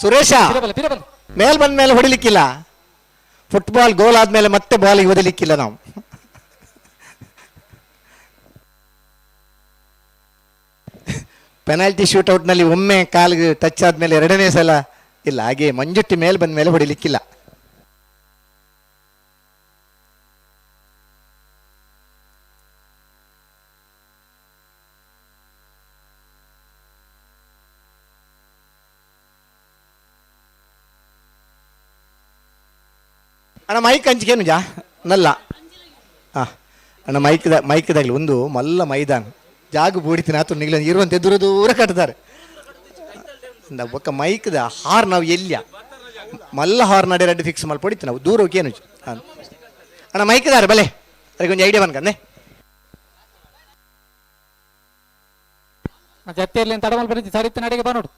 ಸುರೇಶ ಮೇಲ್ ಬಂದ ಮೇಲೆ ಹೊಡಿಲಿಕ್ಕಿಲ್ಲ, ಫುಟ್ಬಾಲ್ ಗೋಲ್ ಆದ್ಮೇಲೆ ಮತ್ತೆ ಬಾಲಿಗೆ ಹೊಡಿಲಿಕ್ಕಿಲ್ಲ ನಾವು. ಪೆನಾಲ್ಟಿ ಶೂಟೌಟ್ನಲ್ಲಿ ಒಮ್ಮೆ ಕಾಲಿಗೆ ಟಚ್ ಆದ್ಮೇಲೆ 2ನೇ ಸಲ ಇಲ್ಲ, ಹಾಗೆ ಮಂಜುಟ್ಟಿ ಮೇಲೆ ಬಂದ ಮೇಲೆ ಹೊಡಿಲಿಕ್ಕಿಲ್ಲ. ಅಣ್ಣ ಮೈಕ್ ಹಂಚಿಕೇನು ಜಾ ನಲ್ಲ ಹಾಂ ಅಣ್ಣ ಮೈಕ್ದ ಮೈಕ್ದಾಗಲಿ ಒಂದು ಮಲ್ಲ ಮೈದಾನ ಜಾಗ ಬೂಡಿತಿನ ಆತು ನಿಗ್ಲ ಇರುವಂತೆ ದೂರ ದೂರ ಕಟ್ತಾರೆ. ಬೊಕ್ಕ ಮೈಕ್ದ ಹಾರ್ ನಾವು ಎಲ್ಲಿಯ ಮಲ್ಲ ಹಾರ್ ನಡೆ ರೆಡ್ ಫಿಕ್ಸ್ ಮಲ್ಪೊಡಿತ್ತು ನಾವು ದೂರ ಹೋಗಿ ಏನು ಅಣ್ಣ ಮೈಕ್ದಾರೆ ಬಲೆ ಅದಕ್ಕೆ ಒಂದು ಐಡಿಯಾ ಬಂದ್ಕಂದೆ. ಜೊತೆಯಲ್ಲಿ ತಡಮಲ್ ಬರೀತಿ ಸರಿತ ನಡಿಗೆ ಬಾ ನೋಡು.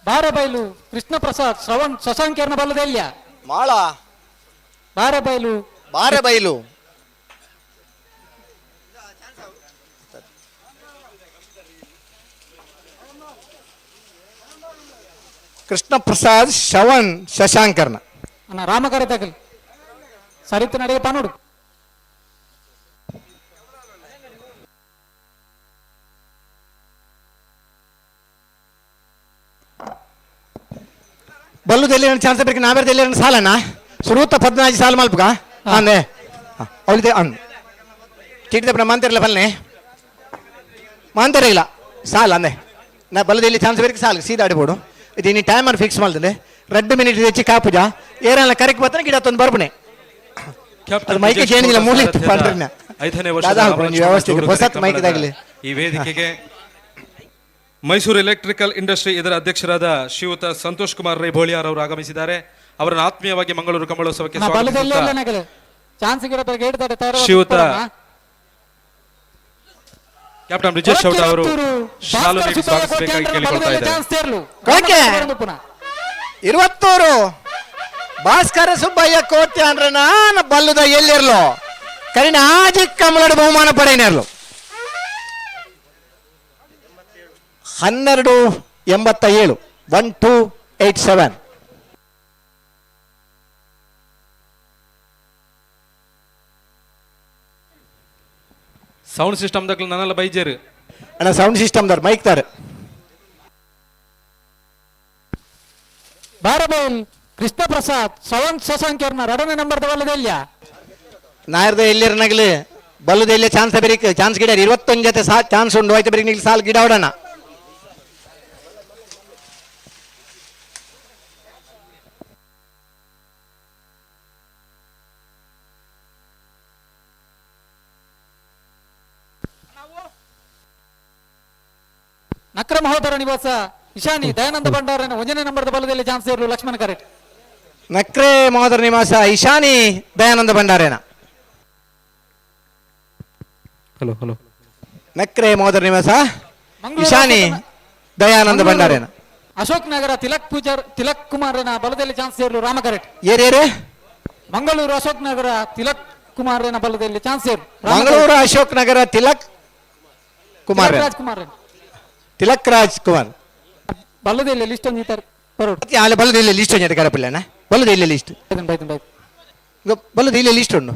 ಬಾರಬೈಲು Krishna Prasad Shravan ಶಶಾಂಕರ್ನ ಬಲ್ಲದೆಲ್ಲ ಮಾಳ ಬಾರಬೈಲು ಬಾರಬೈಲು Krishna Prasad Shravan ಶಶಾಂಕರ್ನ ಅಣ್ಣ ರಾಮಕರ ತಗಲ್ ಸರಿತು ನಡೆಗೆ ಪನೋಡು. ಬಲ್ಲುದೆಲ್ಲಿ ಚಾನ್ಸ್ ಬೇಕು ನಾವೇರ್ದೆಲ್ಲಿ ಸಾಲಣ್ಣ ಸುರೂತ 14 ಸಾಲ ಮಲ್ಪಗ ಅಂದೆ ಅವಳಿದೆ ಅನ್ ಚೀಟಿದ ಮಾಂತಿರಲ್ಲ ಬಲ್ನೆ ಮಾಂತಿರಲ್ಲ ಸಾಲ ಅಂದೆ ನಾ ಬಲ್ಲದಲ್ಲಿ ಚಾನ್ಸ್ ಬೇಕು ಸಾಲ ಸೀದಾ ಆಡಿಬೋಡು ಇದು ಇನ್ನು ಟೈಮರ್ ಫಿಕ್ಸ್ ಮಾಡ್ದೆ 2 ಮಿನಿಟ್ ಹೆಚ್ಚಿ ಕಾಪುಜ ಏರಲ್ಲ ಕರೆಕ್ಟ್ ಬರ್ತಾನೆ ಗಿಡ ತಂದು ಬರ್ಬನೆ ಅದು ಮೈಕ್ ಏನಿಲ್ಲ ಮೂಲೆ ಪಂಡ್ರಿನ 5ನೇ ವರ್ಷದ ವ್ಯವಸ್ಥೆ ಹೊಸತ್ ಮೈಕ್ ದಾಗಲಿ. ಈ ವೇದಿಕೆಗೆ ಮೈಸೂರು ಎಲೆಕ್ಟ್ರಿಕಲ್ ಇಂಡಸ್ಟ್ರಿ ಇದರ ಅಧ್ಯಕ್ಷರಾದ ಶ್ರೀಯುತ ಸಂತೋಷ್ ಕುಮಾರ್ ರೈ ಬೋಳಿಯಾರ್ ಅವರು ಆಗಮಿಸಿದ್ದಾರೆ. ಅವರನ್ನು ಆತ್ಮೀಯವಾಗಿ ಮಂಗಳೂರು ಕಂಬಳೋತ್ಸವಕ್ಕೆ ಸ್ವಾಗತಿಸುತ್ತಾ ಶ್ರೀಯುತ ಕ್ಯಾಪ್ಟನ್ ಬ್ರಿಜೇಶ್ ಚೌಟ ಅವರು ಶಾಲು ನೀಡಿ ಸ್ವಾಗತಿಸಬೇಕಾಗಿ ಕೇಳಿಕೊಳ್ತಾ ಇದ್ದಾರೆ. 23 ಭಾಸ್ಕರ ಸುಬ್ಬಯ್ಯ ಕೋಟ್ಯ ಅಂದ್ರೆ ನಾನು ಬಲ್ಲುದ ಎಲ್ಲಿರ್ಲು ಕರಿನ ಆಜಿ ಕಮಲಡು ಬಹುಮಾನ ಪಡೆಯನೇರ್ಲು 1287 1287. ಸೌಂಡ್ ಸಿಸ್ಟಮ್ ದಕ್ಲು ನನ್ನಲ್ಲ ಬೈಜೇರು ಅಣ್ಣ ಸೌಂಡ್ ಸಿಸ್ಟಮ್ ದಾರ್ ಮೈಕ್ ದಾರ್ ಬಾರಬೈಲ್ ಕೃಷ್ಣ ಪ್ರಸಾದ್ ಸವನ್ ಶಶಾಂಕರ್ನ 2ನೇ ನಂಬರ್ ದವಲ್ಲದೆಲ್ಲ ನಾಯರ್ದ ಎಲ್ಲಿರನಗಲಿ ಬಲ್ಲದ ಎಲ್ಲಿ ಚಾನ್ಸ್ ಬೇರಿಕ್ ಚಾನ್ಸ್ ಗಿಡ 21 ಜೊತೆ ಸಾ ಚಾನ್ಸ್ ಉಂಡು ಆಯ್ತು ಬೇರಿಕ್ ನಿಲ್ ಸಾಲ್ ಗಿಡ ಹೊಡೋಣ. ನಕ್ರ ಮಹೋದರ ನಿವಾಸ ಇಶಾನಿ ದಯಾನಂದ ಭಂಡಾರನ 1ನೇ ನಂಬರ್ದ ಬಲದಲ್ಲಿ ಚಾನ್ಸ್ ಇರಲು ಲಕ್ಷ್ಮಣ ಕರೆಕ್ಟ್. ನಕ್ರೆ ಮಹೋದರ ನಿವಾಸ ಇಶಾನಿ ದಯಾನಂದ ಭಂಡಾರೇನ. ಹಲೋ ಹಲೋ ನಕ್ರೆ ಮಹೋದರ ನಿವಾಸ ಇಶಾನಿ ದಯಾನಂದ ಭಂಡಾರೇನ. ಅಶೋಕ್ ನಗರ ತಿಲಕ್ ಪೂಜಾರ್ ತಿಲಕ್ ಕುಮಾರನ ಬಲದಲ್ಲಿ ಚಾನ್ಸ್ ಇರಲು ರಾಮ ಕರೆಕ್ಟ್. ಏರೇರೆ ಮಂಗಳೂರು ಅಶೋಕ್ ನಗರ ತಿಲಕ್ ಕುಮಾರನ ಬಲದಲ್ಲಿ ಚಾನ್ಸ್ ಇರಲು ಮಂಗಳೂರು ಅಶೋಕ್ ನಗರ ತಿಲಕ್ ಕುಮಾರ್ ಕುಮಾರ್ ತಿಲಕ್ ರಾಜ್ ಕುಮಾರ್ ಬಲ್ಲದಲ್ಲಿ ಲಿಸ್ಟ್ ಒಂದು ಇತ್ತಾರೆ ಬರೋಡು. ಅಲ್ಲಿ ಬಲ್ಲದಲ್ಲಿ ಲಿಸ್ಟ್ ಒಂದು ಕರಪಿಲ್ಲಣ್ಣ ಬಲ್ಲದ ಲಿಸ್ಟ್ ಬೈದನ್ ಬೈದನ್ ಬಲ್ಲದ ಇಲ್ಲಿ ಲಿಸ್ಟ್ ಉಂಡು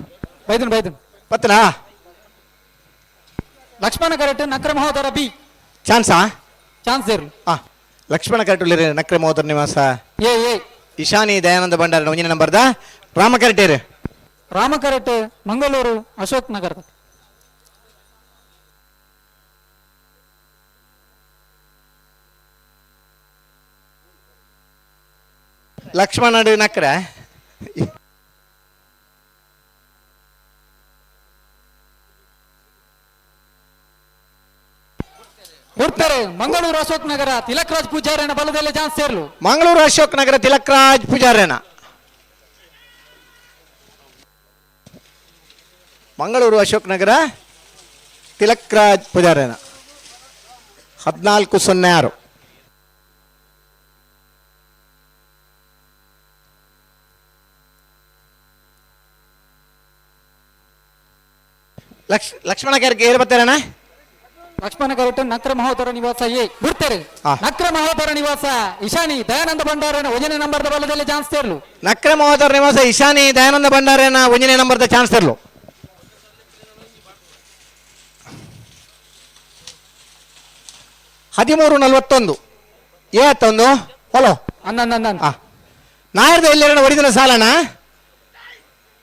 ಬೈದನ್ ಬೈದನ್ ಪತ್ತನಾ ಲಕ್ಷ್ಮಣ ಕರೆಕ್ಟ್ ನಕ್ರ ಮಹೋದರ ಬಿ ಚಾನ್ಸಾ ಚಾನ್ಸ್ ಇರಲು ಲಕ್ಷ್ಮಣ ಕರೆಕ್ಟ್ ನಕ್ರೆ ಮಹೋದರ ನಿವಾಸ ಎ ಎ ಇಶಾನಿ ದಯಾನಂದ ಭಂಡಾರ 1ನೇ ನಂಬರ್ದ ರಾಮ ಕರೆಕ್ಟ್ ರಾಮ ಕರೆಕ್ಟ್ ಮಂಗಳೂರು ಅಶೋಕ್ ನಗರದ ಲಕ್ಷ್ಮಣ ನಕ್ರೆ ಕೊಡ್ತಾರೆ ಮಂಗಳೂರು ಅಶೋಕ್ ನಗರ ತಿಲಕ್ ರಾಜ್ ಪೂಜಾರನ ಬಲದಲ್ಲಿ ಚಾನ್ಸ್ ಸೇರ್ಲು ಮಂಗಳೂರು ಅಶೋಕ್ ನಗರ ತಿಲಕ್ ರಾಜ್ ಪೂಜಾರನ ಮಂಗಳೂರು ಅಶೋಕ್ ನಗರ ತಿಲಕ್ ರಾಜ್ ಪೂಜಾರನ 1406. ಲಕ್ಷ್ಮಣ ಖರ್ಗೆ ಏರು ಬರ್ತಾರಣ್ಣ? ಲಕ್ಷ್ಮಣ ಕರೆಕ್ಟ್ ನಕ್ರ ಮಹೋದರ ನಿವಾಸ ಎ ಬಿಡ್ತಾರೆ ನಕ್ರ ಮಹೋದರ ನಿವಾಸ ಇಶಾನಿ ದಯಾನಂದ ಭಂಡಾರನ 1ನೇ ನಂಬರ್ದ ಬಲದಲ್ಲಿ ಚಾನ್ಸ್ ತೇರ್ಲು ನಕ್ರ ಮಹೋದರ ನಿವಾಸ ಇಶಾನಿ ದಯಾನಂದ ಭಂಡಾರನ 1ನೇ ನಂಬರ್ದ ಚಾನ್ಸ್ ತೇರ್ಲು 13:41 ಏ ಆತೊಂದು ಹಲೋ ನಾಯರ್ದ ಎಲ್ಲರನ್ನ ಒಡಿದನ ಸಾಲಣ್ಣ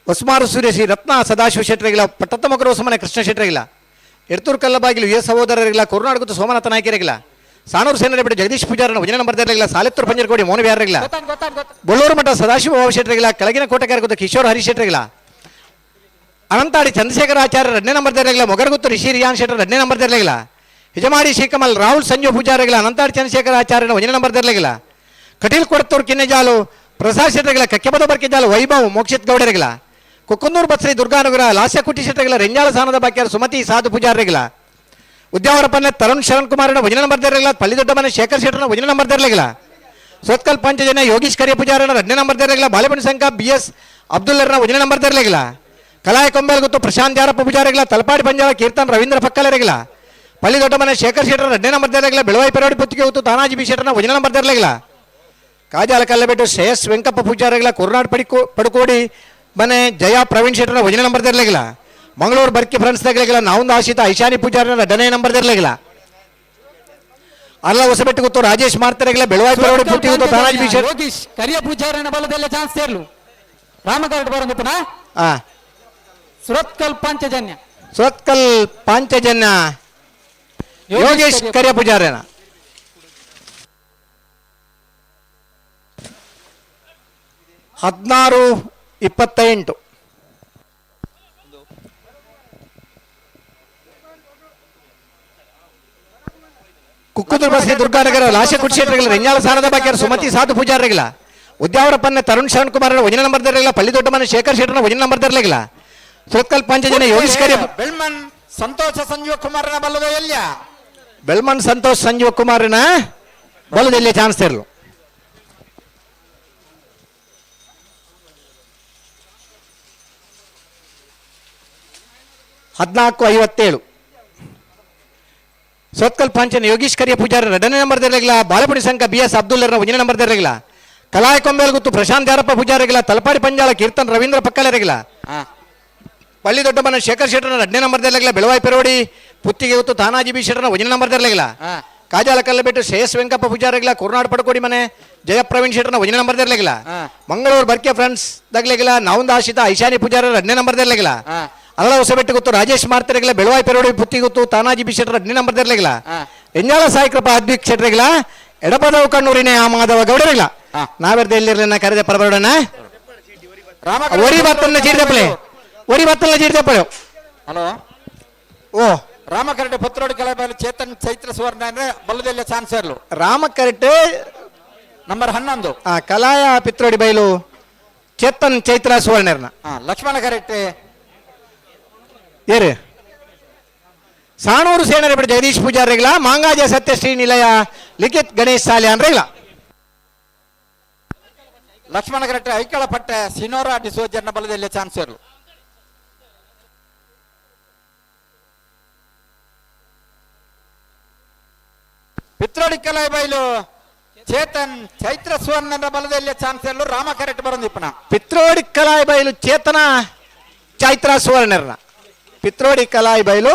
ಹೊಸ್ಮಾರು ಸೂರ್ಯ ಶ್ರೀ ರತ್ನ ಸದಾಶಿವ ಶೆಟ್ಟರಿಗಿಲ್ಲ ಪಟ್ಟತ್ತಮಕರು ಹೊಸಮನೆ ಕೃಷ್ಣ ಶೆಟ್ಟರಿಗಿಲ್ಲ ಎಡ್ತೂರು ಕಲ್ಲಬಾಗಿಲು ಎ ಸಹೋದರರಿಗಿಲ್ಲ ಕರುನಾಡಗುತ್ತ ಸೋಮನಾಥ ನಾಯಕರಿಗಿಲ್ಲ ಸಾನೂರು ಸೇನರ ಬಿಟ್ಟು ಜಗದೀಶ್ ಪೂಜಾರನ 1ನೇ ನಂಬರ್ ಇರಲಿಲ್ಲ ಸಾಲೆತ್ತೂರು ಪಂಜರಕೋಡಿ ಮೋಹನ ಬಿಹಾರಿಗಿಲ್ಲ ಬೊಳ್ಳೂರು ಮಠ ಸದಾಶಿವ ಬಾಬು ಶೆಟ್ಟರಿಗಿಲ್ಲ ಕೆಳಗಿನ ಕೋಟೆಗಾರಗುತ್ತ ಕಿಶೋರ್ ಹರೀಶ್ ಶೆಟ್ಟರಿಗಿಲ್ಲ ಅನಂತಾಡಿ ಚಂದ್ರಶೇಖರ ಆಚಾರ್ಯ 2ನೇ ನಂಬರ್ ಇರಲಿಲ್ಲ ಮೊಗರಗುತ್ತು ರಿಷಿ ರಿಯಾನ್ ಶೆಟ್ಟರ್ 2ನೇ ನಂಬರ್ ಇರಲಿಲ್ಲ ಯಜಮಾಡಿ ಶ್ರೀಕಮಲ್ ರಾಹುಲ್ ಸಂಜು ಪೂಜಾರಿಗಿಲ್ಲ ಅನಂತಾಡಿ ಚಂದ್ರಶೇಖರ ಆಚಾರ್ಯನ 1ನೇ ನಂಬರ್ ಇರಲಿಲ್ಲ ಕಟೀಲ್ ಕೊಡತ್ತೂರು ಕಿನ್ನೆಜಾಲು ಪ್ರಸಾದ್ ಶೆಟ್ಟರಿಗಿಲ್ಲ ಕಕ್ಕೆಬದ ಬರ್ಕೆಜಾಲು ವೈಭವ್ ಮೋಕ್ಷಿತ್ ಗೌಡರಿಗಿಲ್ಲ ಕೊಕ್ಕನೂರು ಬತ್ಸ್ರಿ ದುರ್ಗಾನುಗ್ರಹ ಲಾಸ್ಯ ಕುಟ್ಟಿ ಶೆಟ್ಟರಿಗಿಲ್ಲ ರೆಂಜಾಳ ಸಾನದ ಬಾಕ್ಯಾರ ಸುಮತಿ ಸಾಧು ಪೂಜಾರಿಗಿಲ್ಲ ಉದ್ಯಾವರಪ್ಪನ ತರುಣ್ ಶರಣ್ ಕುಮಾರನ 1ನೇ ನಂಬರ್ ಇರಲಿಲ್ಲ ಪಳ್ಳಿ ದೊಡ್ಡಮನೆ ಶೇಖರ್ ಶೆಟ್ಟರ್ನ 1ನೇ ನಂಬರ್ ಇರಲಿಲ್ಲ ಸೋತ್ಕಲ್ ಪಂಚಜನ ಯೋಗೀಶ್ ಕರಿಯ ಪೂಜಾರನ 2ನೇ ನಂಬರ್ ಇರಲಿಲ್ಲ ಬಾಲೆಬಣ್ಣ ಸಂಘ ಬಿ ಎಸ್ ಅಬ್ದುಲ್ಲರ್ನ 1ನೇ ನಂಬರ್ ಇರಲಿಲ್ಲ ಕಲಾಯ ಕೊಂಬೇಲ್ ಗೊತ್ತು ಪ್ರಶಾಂತ್ ಯಾರಪ್ಪ ಪೂಜಾರಿಗಿಲ್ಲ ತಲಪಾಡಿ ಪಂಜಾಳ ಕೀರ್ತನ್ ರವೀಂದ್ರ ಪಕ್ಕಲರಿಗಿಲ್ಲ ಪಳ್ಳಿ ದೊಡ್ಡಮನೆ ಶೇಖರ್ ಶೆಟ್ಟರ್ ಎರಡನೇ ನಂಬರ್ ದೇರಲಿಲ್ಲ. ಬೆಳವಾಯಿ ಪೆರೋಡಿ ಪುತ್ತಿಗೆ ಹೊತ್ತು ತಾನಾಜಿ ಬಿ ಶೆಟ್ಟರ್ನ ಒಂದನೇ ನಂಬರ್ ದೇರಲಿಲ್ಲ. ಕಾಜಾಲ ಕಲ್ಲಬೆಟ್ಟು ಶ್ರೇಯಸ್ ವೆಂಕಪ್ಪ ಪೂಜಾರಿಗಳ ಕುರ್ನಾಡ್ ಪಡುಕೋಡಿ ಮನೆ ಜಯ ಪ್ರವೀಣ್ ಶೆಟ್ಟರ್ನ ಒಂದನೇ ನಂಬರ್ ದೇರಲಿಲ್ಲ. ಮಂಗಳೂರು ಬರ್ಕಿ ಫ್ರೆಂಡ್ಸ್ ತಗಲಿಲ್ಲ. ನಾವೊಂದು ಆಶಿತ ಐಶಾನಿ ಪೂಜಾರಿನ ಎರಡನೇ ನಂಬರ್ ದೇರಲಿಲ್ಲ. ಅಲ್ಲ ಹೊಸಬೆಟ್ಟು ಗೊತ್ತು ರಾಜೇಶ್ ಮಾರ್ತಾರೆಗಿಲ್ಲ. ಬೆಳವಾಯಿ ಪೆರೋಡಿ ಪುತ್ತಿಗೆ ಹೊತ್ತು ತಾನಾಜಿ ಬಿ ಶೆಟ್ಟರ್ ಯೋಗೀಶ್ ಕರಿಯ ಪೂಜಾರನ ಬಲದಲ್ಲೇ ಚಾನ್ಸ್ ಸೇರ್ಲು ರಾಮಕರೆಟ್ ಬರೋದಪ್ಪನ ಸುರತ್ಕಲ್ ಪಾಂಚಜನ್ಯ ಸುರತ್ಕಲ್ ಪಾಂಚಜನ್ಯ ಯೋಗೇಶ್ ಕರಿಯ ಪೂಜಾರನ. 16-28. ಕುಕ್ಕುದೂರು ಬಸ್ತಿ ದುರ್ಗಾನಗರ ಲಾಶೆ ಕುಡ್ಶೆಟ್ರಿಗಳ ರೆಂಜಾಲ ಸಾರದ ಬಾಕಿಯರ ಸುಮತಿ ಸಾಧು ಪೂಜಾರಿಗಳ ಉದ್ಯಾವರಪ್ಪನ ತರುಣ್ ಶರಣ್ ಕುಮಾರ್ ಒಂದನೇ ನಂಬರ್ ದರಲಿಲ್ಲ. ಪಳ್ಳಿ ದೊಡ್ಡಮನೆ ಶೇಖರ್ ಶೆಟ್ಟರ್ನ ಒಂದನೇ ನಂಬರ್ ದರಲಿಲ್ಲ. ಸುರತ್ಕಲ್ ಪಾಂಚಜನ್ಯ ಯೋಗೇಶ್ ಕರಿಯ ಬೆಳ್ಮನ್ ಸಂತೋಷ ಸಂಜೀವ ಕುಮಾರನ ಬಲ್ಲದ ಎಲ್ಲಿಯ ಬೆಳ್ಮನ್ ಸಂತೋಷ್ ಸಂಜೀವ ಕುಮಾರನ ಬಲದಲ್ಲಿ ಚಾನ್ಸ್ ಇರಲು. 14-57. ಸೋತ್ಕಲ್ ಪಾಂಚನ ಯೋಗೀಶ್ ಕರಿಯ ಪೂಜಾರಿ ಎರಡನೇ ನಂಬರ್ ದರಲಿಲ್ಲ. ಬಾಲಪುಡಿ ಸಂಘ ಬಿ ಎಸ್ ಅಬ್ದುಲ್ಲರ್ನ ಒಂದನೇ ನಂಬರ್ ದರಲಿಲ್ಲ. ಕಲಾಯ ಕೊಂಬೇಲ್ ಗುತ್ತು ಪ್ರಶಾಂತ್ ಯಾರಪ್ಪ ಪೂಜಾರಿಗಿಲ್ಲ. ತಲಪಾಡಿ ಪಂಜಾಳ ಕೀರ್ತನ್ ರವೀಂದ್ರ ಪಕ್ಕಲರಿಗಿಲ್ಲ. ಪಳ್ಳಿ ದೊಡ್ಡಮನ ಶೇಖರ್ ಶೆಟ್ಟರ್ನ ಎರಡನೇ ನಂಬರ್ ದರಲಿಲ್ಲ. ಬೆಳವಾಯಿ ಪೆರೋಡಿ ಪುತ್ತಿಗೆ ಹೊತ್ತು ತಾನಾಜಿ ಬಿ ಶೆಟ್ಟರ್ನ ಒಂದನೇ ನಂಬರ್ ದರಲಿಲ್ಲ. ಕಾಜಾಲ ಕಲ್ಲಬೆಟ್ಟು ಶ್ರೇಯಸ್ ವೆಂಕಪ್ಪ ಪೂಜಾರಿಗಿಲ್ಲ. ಕುರ್ನಾಡ್ ಪಡಕೋಡಿ ಮನೆ ಜಯ ಪ್ರವೀಣ್ ಶೆಟ್ಟರ್ನ ಒಂದನೇ ನಂಬರ್ ದರಲಿಲ್ಲ. ಮಂಗಳೂರು ಬರ್ಕೆ ಫ್ರೆಂಡ್ಸ್ ದಗ್ಲಿಗಿಲ್ಲ. ನಾವಂದ ಆಶಿತ ಐಶಾನಿ ಪೂಜಾರಿ ಎರಡನೇ ನಂಬರ್ ದರಲಿಲ್ಲ. ಅಲ್ಲ ಹೊಸಬೆಟ್ಟು ಗೊತ್ತು ರಾಜೇಶ್ ಮಾರ್ತಿರಗಿಲ್ಲ. ಬೆಳವಾಯಿ ಪೆರೋಡಿ ಪುತ್ತಿ ಗೊತ್ತು ತಾನಾಜಿ ಬಿ ಶೆಟ್ಟರ್ ಎರಡನೇ ನಂಬರ್ ದರಲಿಲ್ಲ. ಎಂಜಾಳ ಸಾಯಿ ಕೃಪಾ ಅದ್ವಿಕ್ ಶೆಟ್ಟರಿಗಿಲ್ಲ. ಎಡಪದವು ಕಣ್ಣೂರಿನ ಆ ಮಾಧವ ಗೌಡರಿಲ್ಲ. ನಾವೆರ್ದ ಎಲ್ಲಿರ್ಲಿನ ಕರೆದ ಪರಬರೋಣ ಒರಿ ಬತ್ತನ್ನ ಚೀರ್ದಪ್ಪಳೆ ಒರಿ ಬತ್ತಲ್ಲ ಚೀರ್ದಪ್ಪಳೆ. ಹಲೋ ಓ ರಾಮಕರಟೆ ಪತ್ರೋಡಿ ಕಲಾಬಾಲು ಚೇತನ್ ಚೈತ್ರ ಸುವರ್ಣ ಅಂದ್ರೆ ಬಲ್ಲದಲ್ಲೇ ಚಾನ್ಸ್ ಇರಲು. ರಾಮಕರಟೆ ನಂಬರ್ 11 ಕಲಾಯ ಪಿತ್ರೋಡಿ ಬೈಲು ಚೇತನ್ ಚೈತ್ರ ಸುವರ್ಣರ್ನ. ಲಕ್ಷ್ಮಣ ಕರೆಕ್ಟೆ ಏರು ಸಾಣೂರು ಸೇನರ ಬಿಡು ಜಗದೀಶ್ ಪೂಜಾರಿಗಳ ಮಾಂಗಾಜ ಸತ್ಯಶ್ರೀ ನಿಲಯ ಲಿಖಿತ್ ಗಣೇಶ್ ಸಾಲೆ ಅಂದ್ರೆ. ಲಕ್ಷ್ಮಣ ಕರೆಕ್ಟೆ ಐಕಳ ಪಟ್ಟೆ ಸಿನೋರಾ ಡಿಸೋಜರ್ನ ಬಲದಲ್ಲಿ ಚಾನ್ಸ್ ಇರಲು. ಪಿತ್ರೋಡಿ ಕಲಾಯ ಬೈಲು ಚೇತನ್ ಚೈತ್ರ ಸುವರ್ಣನ ಬಲದಲ್ಲಿ ಚಾನ್ಸ್ ಇರಲು. ರಾಮ ಕರೆಕ್ಟ್ ಬರೋದಿಪ್ಪನ ಪಿತ್ರೋಡಿ ಕಲಾಯ ಬೈಲು ಚೇತನ ಚೈತ್ರ ಸುವರ್ಣರ್ನ. ಪಿತ್ರೋಡಿ ಕಲಾಯಿ ಬೈಲು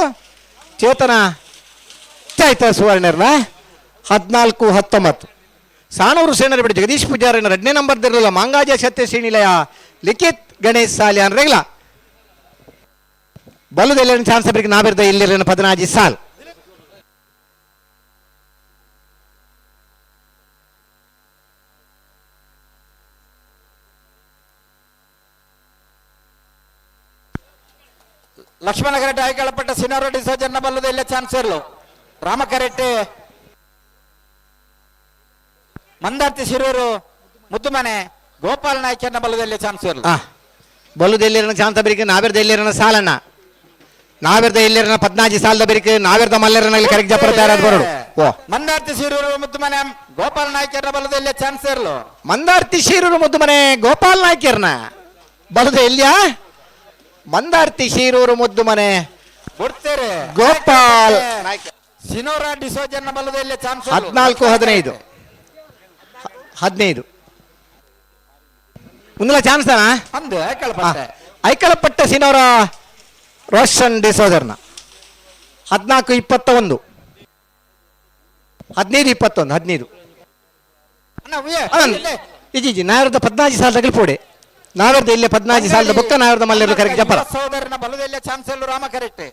ಚೇತನ ಚೈತ್ರ ಸುವರ್ಣರ್ನ 14-19. ಸಾಣೂರು ಸೇನರ ಬಿಡು ಜಗದೀಶ್ ಪೂಜಾರಿನ ಎರಡನೇ ನಂಬರ್ ದಿರಲಿಲ್ಲ. ಮಾಂಗಾಜ ಸತ್ಯಶ್ರೀ ನಿಲಯ ಲಿಖಿತ್ ಗಣೇಶ್ ಸಾಲಿ ಅಂದ್ರೆ. ಬಲದೆಲ್ಲ ಚಾನ್ಸ್ ಬೇಕು ನಾವಿರ್ದ ಇಲ್ಲಿರಲಿಲ್ಲ 14 ಸಾಲ್. ಲಕ್ಷ್ಮಣ ಕರೆಕ್ಟ್ ಐಕಳಪಟ್ಟ ಸಿನೋರ ಡಿಸೋಜರ್ನ ಬಲ್ಲದ ಚಾನ್ಸ್ ಇರಲು. ರಾಮ ಕರೆಕ್ಟ್ ಮಂದಾರ್ತಿ ಶಿರೂರು ಮುದ್ದುಮನೆ ಗೋಪಾಲ್ ನಾಯ್ಕರ್ನ ಬಲದಲ್ಲಿ ಚಾನ್ಸ್ ಇರಲು. ಬಲದೆಲ್ಲಿರನ ಚಾನ್ಸ್ ಬರಿಕೆ ನಾವಿರ್ದ ಎಲ್ಲಿರನ ಸಾಲಣ್ಣ ನಾವಿರ್ದ ಎಲ್ಲಿರನ 14 ಸಾಲದ ಬರಿಕೆ ನಾವಿರ್ದ ಮಲ್ಲೆರನ ಕರೆಕ್ಟ್ ಜಪರ ತಯಾರಾದ ಬರೋಡು. ಓ ಮಂದಾರ್ತಿ ಶಿರೂರು ಮುದ್ದುಮನೆ ಗೋಪಾಲ್ ನಾಯ್ಕರ್ನ ಬಲದಲ್ಲಿ ಚಾನ್ಸ್ ಇರಲು. ಮಂದಾರ್ತಿ ಶಿರೂರು ಮುದ್ದುಮನೆ ಗೋಪಾಲ್ ನಾಯ್ಕರ್ನ ಬಲದ ಎಲ್ಲಿಯ ಮಂದಾರ್ತಿ ಶಿರೂರು ಮುದ್ದುಮನೆ ಗೋಪಾಲ್ ಸಿನೋರಾ ಡಿಸೋಜರ್ನ ಬಲದಲ್ಲಿ ಚಾನ್ಸ್ 14-15 15 ಮುಂದಲ ಚಾನ್ಸ್ ತಾನ ಅಂದು ಐಕಳಪಟ್ಟೆ ಐಕಳಪಟ್ಟೆ ಸಿನೋರ ರೋಷನ್ ಡಿಸೋಜರ್ನ 14-21 15-21 15 ಇಜಿ ನಾಯರದ 14 ಸಾಲ ತಗಲ್ಪೋಡೆ ನಾವೆರ್ದ ಇಲ್ಲೇ 14 ಸಾಲದ ಬೊಕ್ಕ ನಾವೆರ್ದ ಮಲ್ಲೆರ್ದ ಕರೆಕ್ಟ್ ಜಪರ ಸಹೋದರನ ಬಲದಲ್ಲೇ ಚಾನ್ಸ್ ಇರಲು. ರಾಮ ಕರೆಕ್ಟ್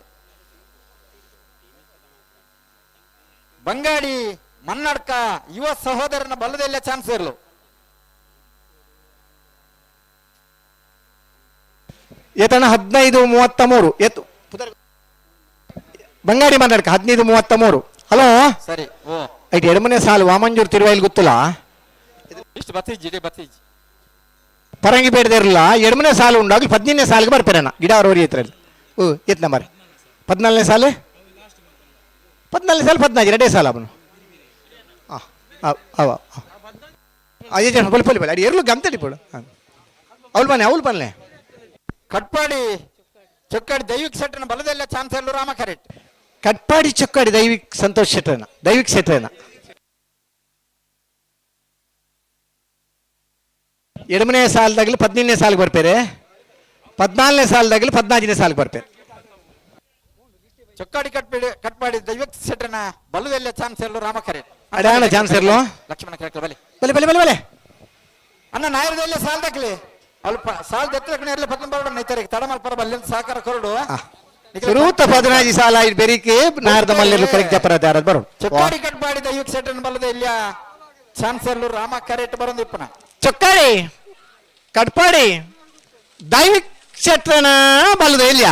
ಬಂಗಾಡಿ ಮನ್ನಡ್ಕ ಯುವ ಸಹೋದರನ ಬಲದಲ್ಲೇ ಚಾನ್ಸ್ ಇರಲು. ಏತನ 15-33 ಎತ್ತು ಬಂಗಾಡಿ ಮನ್ನಡ್ಕ 15-33. ಹಲೋ ಸರಿ ಓ ಐಟ್ ಎಡಮನೆ ಸಾಲು ವಾಮಂಜೂರ್ ತಿರುವಾಯಿಲ್ ಗೊತ್ತಲ್ಲ ಇಷ್ಟು ಬತ್ತೀಜಿ ಬತ್ತೀಜಿ ಪರಂಗಿ ಬೇಡದಿರಲ್ಲ ಎಡಮನೆ ಸಾಲು ಉಂಡಾಗಲಿ 15ನೇ ಸಾಲಿಗೆ ಬರ್ಪೇರಣ್ಣ ಗಿಡ ಅವ್ರ ಹತ್ರ ಓ ಎತ್ ನಂಬರ್ 14ನೇ ಸಾಲು 14ನೇ ಸಾಲು 14 ಎರಡೇ ಸಾಲ ಅವನು ಅವ ಅದೇ ಜನ ಬೊಲಿ ಬೊಲಿ ಬೊಲಿ ಅಡಿ ಎರಲು ಗಂತಡಿ ಬೋಡು ಅವಳು ಬನ್ನಿ ಅವಳು ಬನ್ನಿ. ಕಟ್ಪಾಡಿ ಚೊಕ್ಕಾಡಿ ದೈವಿಕ ಸೆಟ್ಟನ ಬಲದೆಲ್ಲ ಚಾನ್ಸ್ ಇರಲು. Rama correct Katpadi Chokkadi Daivik Santhosh ಶೆಟ್ಟರನ ದೈವಿಕ್ ಶೆಟ್ಟರನ ಎಡಮನೇ ಸಾಲದಾಗಲಿ 15ನೇ ಸಾಲಿಗೆ ಬರ್ಪೇರೆ, 14ನೇ ಸಾಲದಾಗಲಿ 14ನೇ ಸಾಲಿಗೆ ಬರ್ಪೇರೆ. ಚೊಕ್ಕಾಡಿ ಕಟ್ಪಾಡಿ ದೈವಿಕ್ ಶೆಟ್ಟರನ ಬಲುದೆಲ್ಲ ಚಾನ್ಸ್ ಇರಲು ರಾಮಕರೆ ಅಡಾಣ ಚಾನ್ಸ್ ಇರಲು ಲಕ್ಷ್ಮಣ ಕರೆಕ್ಟ್ ಬಲೆ ಬಲೆ ಬಲೆ ಬಲೆ ಬಲೆ ಅಣ್ಣ ನಾಯರದಲ್ಲೇ ಸಾಲ್ದಕ್ಲಿ ಅಲ್ಪ ಸಾಲ್ ದತ್ತಕಣೆ ಇರಲಿ ಪತ್ನ ಬರೋಣ ನೈತರಿಗೆ ತಡಮಲ್ಪರ ಬಲ್ಲಿಂದ ಸಹಕಾರ ಕೊರಡು ಸುರೂತ 15 ಸಾಲ ಬೆರಿಕೆ ನಾರದ ಮಲ್ಲಿರ್ಲು ಕರೆಕ್ಟ್ ಜಪರ ದಾರದ ಬರೋಣ. ಚೊಕ್ಕಾಡಿ ಕಟ್ಪಾಡಿ ದೈವಿಕ್ ಶೆಟ್ಟರನ ಬಲದ ಇಲ್ಲ ಚಾನ್ಸ್ ಇರಲು ರಾಮ ಕರೆಕ್ಟ್ ಬರೋದು ಇಪ್ಪನ. ಚೊಕ್ಕಾಡಿ ಕಟ್ಪಾಡಿ ದೈವಿಕ್ ಶೆಟ್ಟರನ ಬಲದ ಇಲ್ಲ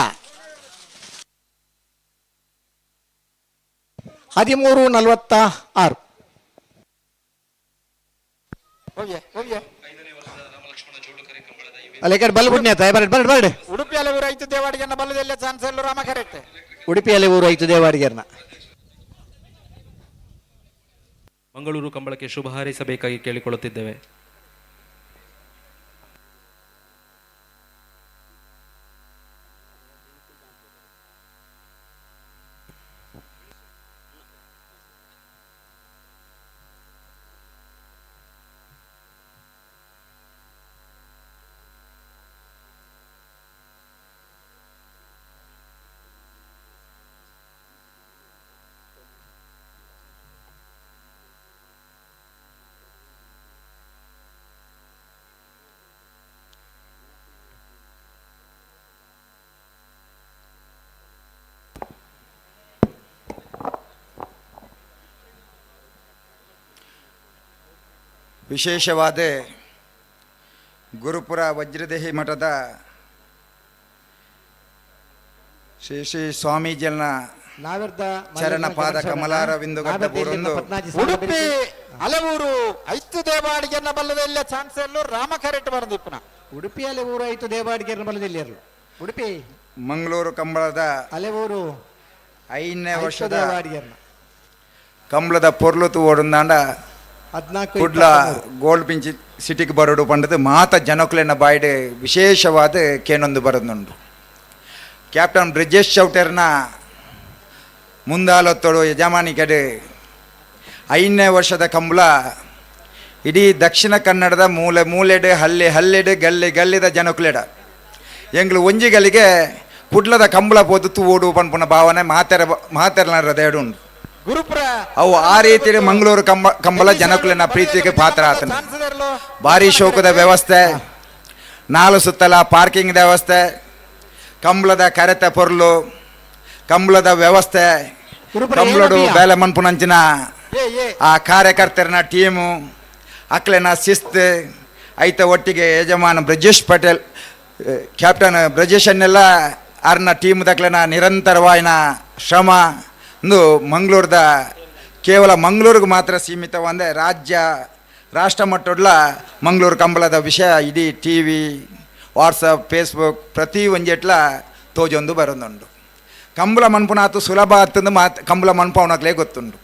13:46. ಅಲ್ಲ ಈ ಕಡೆ ಬಲ್ಬುಡ್ನಿ ಆತ ಬರಡ್ ಬರಡ್ ಬರಡ್. ಉಡುಪಿಯಲ್ಲಿ ಊರು ಆಯ್ತು ದೇವಾಡಿಗೆನ ಬಲ್ಲದೆಲ್ಲ ಚಾನ್ಸ್ ಇರಲು ರಾಮ ಕರೆಕ್ಟ್. ಉಡುಪಿಯಲ್ಲಿ ಊರು ಆಯ್ತು ದೇವಾಡಿಗೆರ್ನ. ಮಂಗಳೂರು ಕಂಬಳಕ್ಕೆ ಶುಭ ಹಾರೈಸಬೇಕಾಗಿ ಕೇಳಿಕೊಳ್ಳುತ್ತಿದ್ದೇವೆ. ವಿಶೇಷವಾದ ಗುರುಪುರ ವಜ್ರದೇಹಿ ಮಠದ ಶ್ರೀ ಶ್ರೀ ಸ್ವಾಮೀಜಿಯನ್ನ ಚರಣಪಾದ ಕಮಲಾರವಿಂದುಗಡ್ಡ ಬೂರೊಂದು ಉಡುಪಿ ಹಲವೂರು ಐತು ದೇವಾಡಿಗೆನ ಬಲ್ಲದೆಲ್ಲ ಚಾನ್ಸ್ ಇರಲು ರಾಮ ಕರೆಕ್ಟ್ ಬರೋದು ಇಪ್ಪನ. ಉಡುಪಿ ಹಲವೂರು ಐತು ದೇವಾಡಿಗೆನ ಬಲ್ಲದಲ್ಲಿ ಇರಲು ಉಡುಪಿ ಮಂಗಳೂರು ಕಂಬಳದ ಹಲವೂರು 5ನೇ ವರ್ಷದ ದೇವಾಡಿಗೆರ್ನ ಕಂಬಳದ ಪೊರ್ಲು ತೂವೊಡುಂದಾಂಡ 14 ಕುಡ್ಲ ಗೋಲ್ಡ್ ಪಿಂಚಿ ಸಿಟಿಗೆ ಬರೋಡು ಪಂಡದು ಮಾತ ಜನಕುಲೆನ ಬಾಯ್ಡ್ ವಿಶೇಷವಾದ ಕೇನೊಂದು ಬರೋದುಂಡು. ಕ್ಯಾಪ್ಟನ್ ಬ್ರಿಜೇಶ್ ಚೌಟರ್ನ ಮುಂದಾಲೊತ್ತೋಡು ಯಜಮಾನಿ ಕಡೆ 5ನೇ ವರ್ಷದ ಕಂಬಳ ಇಡೀ ದಕ್ಷಿಣ ಕನ್ನಡದ ಮೂಲೆ ಮೂಲೆಡೆ ಹಳ್ಳಿ ಹಳ್ಳಿಡೆ ಗಲ್ಲಿ ಗಲ್ಲಿದ ಜನಕುಲೆಡ ಎಂಗ್ಲು ಒಂಜಿ ಗಲಿಗೆ ಕುಡ್ಲದ ಕಂಬಳ ಪೋದು ತೂವೋಡು ಪನ್ಪುನ ಭಾವನೆ ಮಾತೆರ ಮಾತೆರ್ನ ಹೃದಯಡು ಉಂಡು. ಗುರುಪುರ ಅವು ಆ ರೀತಿಯಲ್ಲಿ ಮಂಗಳೂರು ಕಂಬಳ ಜನಕುಲೆನ ಪ್ರೀತಿಗೆ ಪಾತ್ರ ಆತನ. ಭಾರಿ ಶೋಕದ ವ್ಯವಸ್ಥೆ, ನಾಲು ಸುತ್ತಲ ಪಾರ್ಕಿಂಗ್ ವ್ಯವಸ್ಥೆ, ಕಂಬಳದ ಕರೆತ ಪೊರ್ಲು, ಕಂಬಳದ ವ್ಯವಸ್ಥೆ, ಕಂಬಳಡು ಬೇಲೆ ಮನ್ಪುನಂಚಿನ ಆ ಕಾರ್ಯಕರ್ತರನ ಟೀಮು, ಅಕ್ಲೆನ ಶಿಸ್ತು ಐತ ಒಟ್ಟಿಗೆ ಯಜಮಾನ ಬ್ರಜೇಶ್ ಪಟೇಲ್ ಕ್ಯಾಪ್ಟನ್ ಬ್ರಜೇಶನ್ನೆಲ್ಲ ಅರ್ನ ಟೀಮ್ ದಕ್ಲೆನ ನಿರಂತರವಾಯಿನ ಶ್ರಮ ಒಂದು ಮಂಗಳೂರದ ಕೇವಲ ಮಂಗಳೂರಿಗೆ ಮಾತ್ರ ಸೀಮಿತವಂದೆ ರಾಜ್ಯ ರಾಷ್ಟ್ರ ಮಟ್ಟಡ್ಲ ಮಂಗಳೂರು ಕಂಬಳದ ವಿಷಯ ಇಡೀ T V WhatsApp Facebook ಪ್ರತಿ ಒಂಜೆಟ್ಲ ತೋಜೊಂದು ಬರೋದುಂಡು. ಕಂಬಳ ಮನ್ಪುನಾತು ಸುಲಭ ಆತಂದು ಮಾತು ಕಂಬಳ ಮನ್ಪವನಕ್ಲೇ ಗೊತ್ತುಂಡು.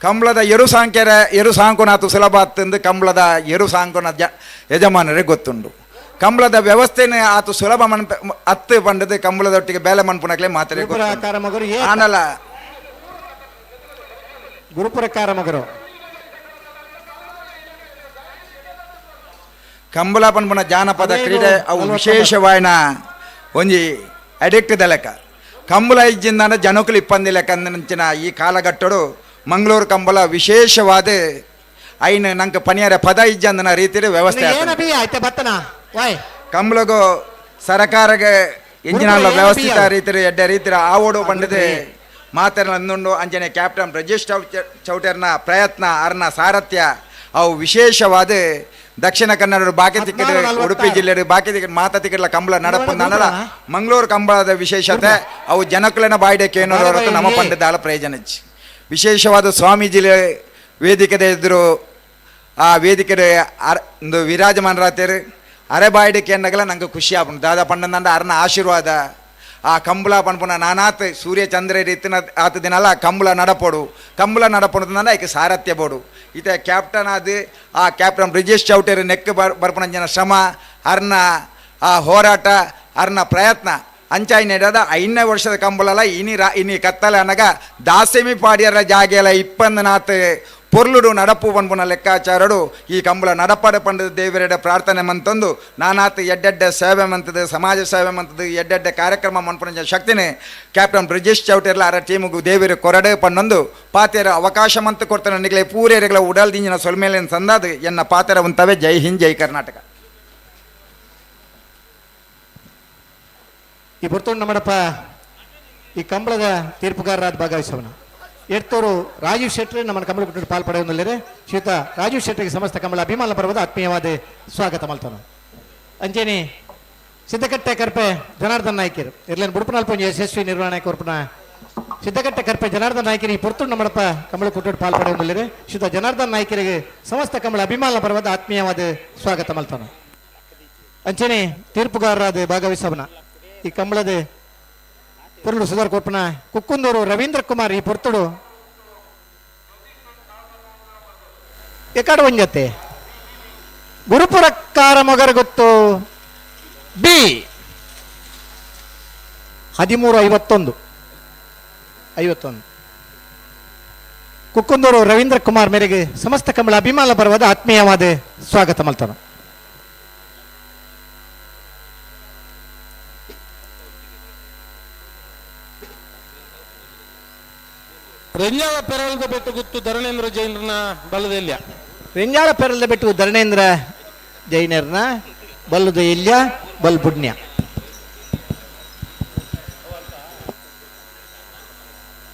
ಕಂಬಳದ ಎರು ಸಾಂಕ್ಯರ ಎರು ಸಾಂಕುನಾತು ಸುಲಭ ಆತಂದು ಕಂಬಳದ ಎರು ಸಾಂಕುನ ಯಜಮಾನರೇ ಗೊತ್ತುಂಡು. ಕಂಬಳದ ವ್ಯವಸ್ಥೆನೇ ಆತು ಸುಲಭ ಮನ್ಪ ಅತ್ತು ಪಂಡದು ಕಂಬಳದೊಟ್ಟಿಗೆ ಬೇಲೆ ಮನ್ಪುನಕ್ಲೇ ಮಾತ್ರ ಗೊತ್ತುಂಡು. ಆನಲ ಗುರುಪುರ ಮಗರು ಕಂಬಳ ಪನ್ಪುನ ಜಾನಪದ ಕ್ರೀಡೆ ಅವು ವಿಶೇಷವಾಯಿನ ಒಂಜಿ ಅಡಿಕ್ಟ್ ಲೆಕ್ಕ. ಕಂಬಳ ಇಜ್ಜಿಂದ ಜನಕುಲು ಇಪ್ಪಂದಿ ಲೆಕ್ಕ ಅಂಚಿನ ಈ ಕಾಲಘಟ್ಟಡು ಮಂಗಳೂರು ಕಂಬಳ ವಿಶೇಷವಾದ ಐನು ನಂಗೆ ಪನಿಯರ ಪದ ಇಜ್ಜಂದನ ರೀತಿಯ ವ್ಯವಸ್ಥೆ. ಕಂಬಳಗೂ ಸರಕಾರಗೆ ಇಂಜಿನ ವ್ಯವಸ್ಥಿತ ರೀತಿ ಎಡ್ಡೆ ರೀತಿಯ ಆವೋಡು ಪಂಡದೆ ಮಾತನ್ನು ಅಂಜನೆ ಕ್ಯಾಪ್ಟನ್ ಬ್ರಜೇಶ್ ಚೌಟರ್ನ ಪ್ರಯತ್ನ ಅರ್ನ ಸಾರಥ್ಯ ಅವು ವಿಶೇಷವಾದ ದಕ್ಷಿಣ ಕನ್ನಡ ಬಾಕಿ ತಿಕ್ಕಡ ಉಡುಪಿ ಜಿಲ್ಲೆ ಬಾಕಿ ತಿಕ್ಕಡ ಮಾತಾ ತಿಕ್ಕಡ್ಲ ಕಂಬಳ ನಡಪಂದನಲ್ಲ ಮಂಗಳೂರು ಕಂಬಳದ ವಿಶೇಷತೆ ಅವು ಜನಕುಲನ ಬಾಯ್ಡಕ್ಕೆ ಏನೋ ಹೊರತು ನಮ್ಮ ಪಂಡದಾಲ ಪ್ರಯೋಜನ. ವಿಶೇಷವಾದ ಸ್ವಾಮೀಜಿ ವೇದಿಕೆದ ಎದುರು ಆ ವೇದಿಕೆ ಒಂದು ವಿರಾಜಮಾನರಾತೇರು ಅರೆ ಬಾಯ್ಡಕ್ಕೆ ಎನ್ನಗಲ ನಂಗೆ ಖುಷಿ ಆಪುಂಡು. ದಾದಾ ಪಂಡಂದ ಅರ್ನ ಆಶೀರ್ವಾದ ಆ ಕಂಬಳ ಪನ್ಪುನ ನಾನಾತ್ ಸೂರ್ಯ ಚಂದ್ರ ರೀತಿನ ಆತ ದಿನಲ್ಲ ಕಂಬಳ ನಡಪೋಡು ಕಂಬಳ ನಡಪೋಡು ಐಕೆ ಸಾರಥ್ಯ ಬೋಡು ಈತ ಕ್ಯಾಪ್ಟನ್ ಆದ ಆ ಕ್ಯಾಪ್ಟನ್ ಬ್ರಿಜೇಶ್ ಚೌಟೇರು ನೆಕ್ ಬರ್ಪುನ ಜನ ಶ್ರಮ ಅರ್ನ ಆ ಹೋರಾಟ ಅರ್ನ ಪ್ರಯತ್ನ ಅಂಚಾಯಿನೆಡದ 5ನೇ ವರ್ಷದ ಕಂಬಳಲ ಇನಿ ಇನಿ ಕತ್ತಲೆ ಅನಗ ದಾಸೆಮಿ ಪಾಡಿಯರ ಜಾಗೆಲ 24 ಪೊರ್ಲುಡು ನಡಪು ಪನ್ಪುನ ಲೆಕ್ಕಾಚಾರಡು ಈ ಕಂಬಳ ನಡಪಡ ಪಂಡದ ದೇವರೆಡ ಪ್ರಾರ್ಥನೆ ಮಂತಂದು ನಾನಾತ್ ಎಡ್ಡೆಡ್ಡೆ ಸೇವೆ ಮಂತದ ಸಮಾಜ ಸೇವೆ ಮಂತದ ಎಡ್ಡೆಡ್ಡೆ ಕಾರ್ಯಕ್ರಮ ಮನ್ಪುನ ಶಕ್ತಿನೇ ಕ್ಯಾಪ್ಟನ್ ಬ್ರಿಜೇಶ್ ಚೌಟೆರ್ಲ ಅರ ಟೀಮುಗು ದೇವರು ಕೊರಡೆ ಪನ್ನೊಂದು ಪಾತೆರ ಅವಕಾಶ ಮಂತು ಕೊಡ್ತಾನೆ ನಿಗಲೆ ಪೂರೇರೆಗಳ ಉಡಲ್ ದಿಂಜಿನ ಸೊಲ್ಮೇಲಿನ ಸಂದಾದು ಎನ್ನ ಪಾತೆರ ಉಂತವೆ. ಜೈ ಹಿಂದ್, ಜೈ ಕರ್ನಾಟಕ. ಈ ಪೊರ್ತುಂಡು ನಮ್ಮಡಪ್ಪ ಈ ಕಂಬಳದ ತೀರ್ಪುಗಾರರಾದ ಭಾಗವಹಿಸವನ ಎಡ್ತೋರು ರಾಜೀವ್ ಶೆಟ್ಟರ್ ನಮ್ಮ ಕಂಬಳ ಕುಟುಂಬ ಪಾಲ್ಪಡೆಯೊಂದಲ್ಲಿದೆ. ಶ್ರೀಯುತ ರಾಜೀವ್ ಶೆಟ್ಟರಿಗೆ ಸಮಸ್ತ ಕಂಬಳ ಅಭಿಮಾನ ಪರ್ವದ ಆತ್ಮೀಯವಾದ ಸ್ವಾಗತ ಮಲ್ತಾನ. ಅಂಚೇನಿ ಸಿದ್ದಕಟ್ಟೆ ಕರ್ಪೆ ಜನಾರ್ದನ್ ನಾಯ್ಕರು ಇರ್ಲೇನು ಬುಡುಪನಲ್ಪ ಒಂಜಿ ಯಶಸ್ವಿ ನಿರ್ವಹಣೆ ಕೊರ್ಪುನ ಸಿದ್ದಕಟ್ಟೆ ಕರ್ಪೆ ಜನಾರ್ದನ್ ನಾಯ್ಕರಿ ಈ ಪೊರ್ತುಂಡು ನಮ್ಮಡಪ್ಪ ಕಂಬಳ ಕುಟುಂಬ ಪಾಲ್ಪಡೆಯೊಂದಲ್ಲಿದೆ. ಶ್ರೀಯುತ ಜನಾರ್ದನ್ ನಾಯ್ಕರಿಗೆ ಸಮಸ್ತ ಕಂಬಳ ಅಭಿಮಾನ ಪರ್ವದ ಆತ್ಮೀಯವಾದ ಸ್ವಾಗತ ಮಲ್ತಾನ. ಅಂಚೇನಿ ತೀರ್ಪುಗಾರರಾದ ಭಾಗವಹಿಸವನ ಈ ಕಂಬಳದ ಪೊರ್ಲು ಸುಧಾರ್ ಕೊರ್ಪುನ ಕುಕ್ಕುಂದೂರು ರವೀಂದ್ರ ಕುಮಾರ್ ಈ ಪೊರ್ತುಡು ಎಕಡ ಒಂಜತೆ ಗುರುಪುರಕ್ಕಾರ ಮೊಗರ ಗೊತ್ತು ಬಿ 13:51 51. ಕುಕ್ಕುಂದೂರು ರವೀಂದ್ರ ಕುಮಾರ್ ಮೇರೆಗೆ ಸಮಸ್ತ ಕಂಬಳ ಅಭಿಮಾನ ಪರ್ವದ ಆತ್ಮೀಯವಾದ ಸ್ವಾಗತ ಮಲ್ತಾನ. ರೆಂಜಾಳ ಪೆರಲ್ದ ಬೆಟ್ಟು ಗುತ್ತು ಧರಣೇಂದ್ರ ಜೈನರನ ಬಲದೆಲ್ಯ. ರೆಂಜಾಳ ಪೆರಲ್ದ ಬೆಟ್ಟು ಧರಣೇಂದ್ರ ಜೈನರನ ಬಲ್ಲದ ಎಲ್ಯ ಬಲ್ ಪುಣ್ಯ.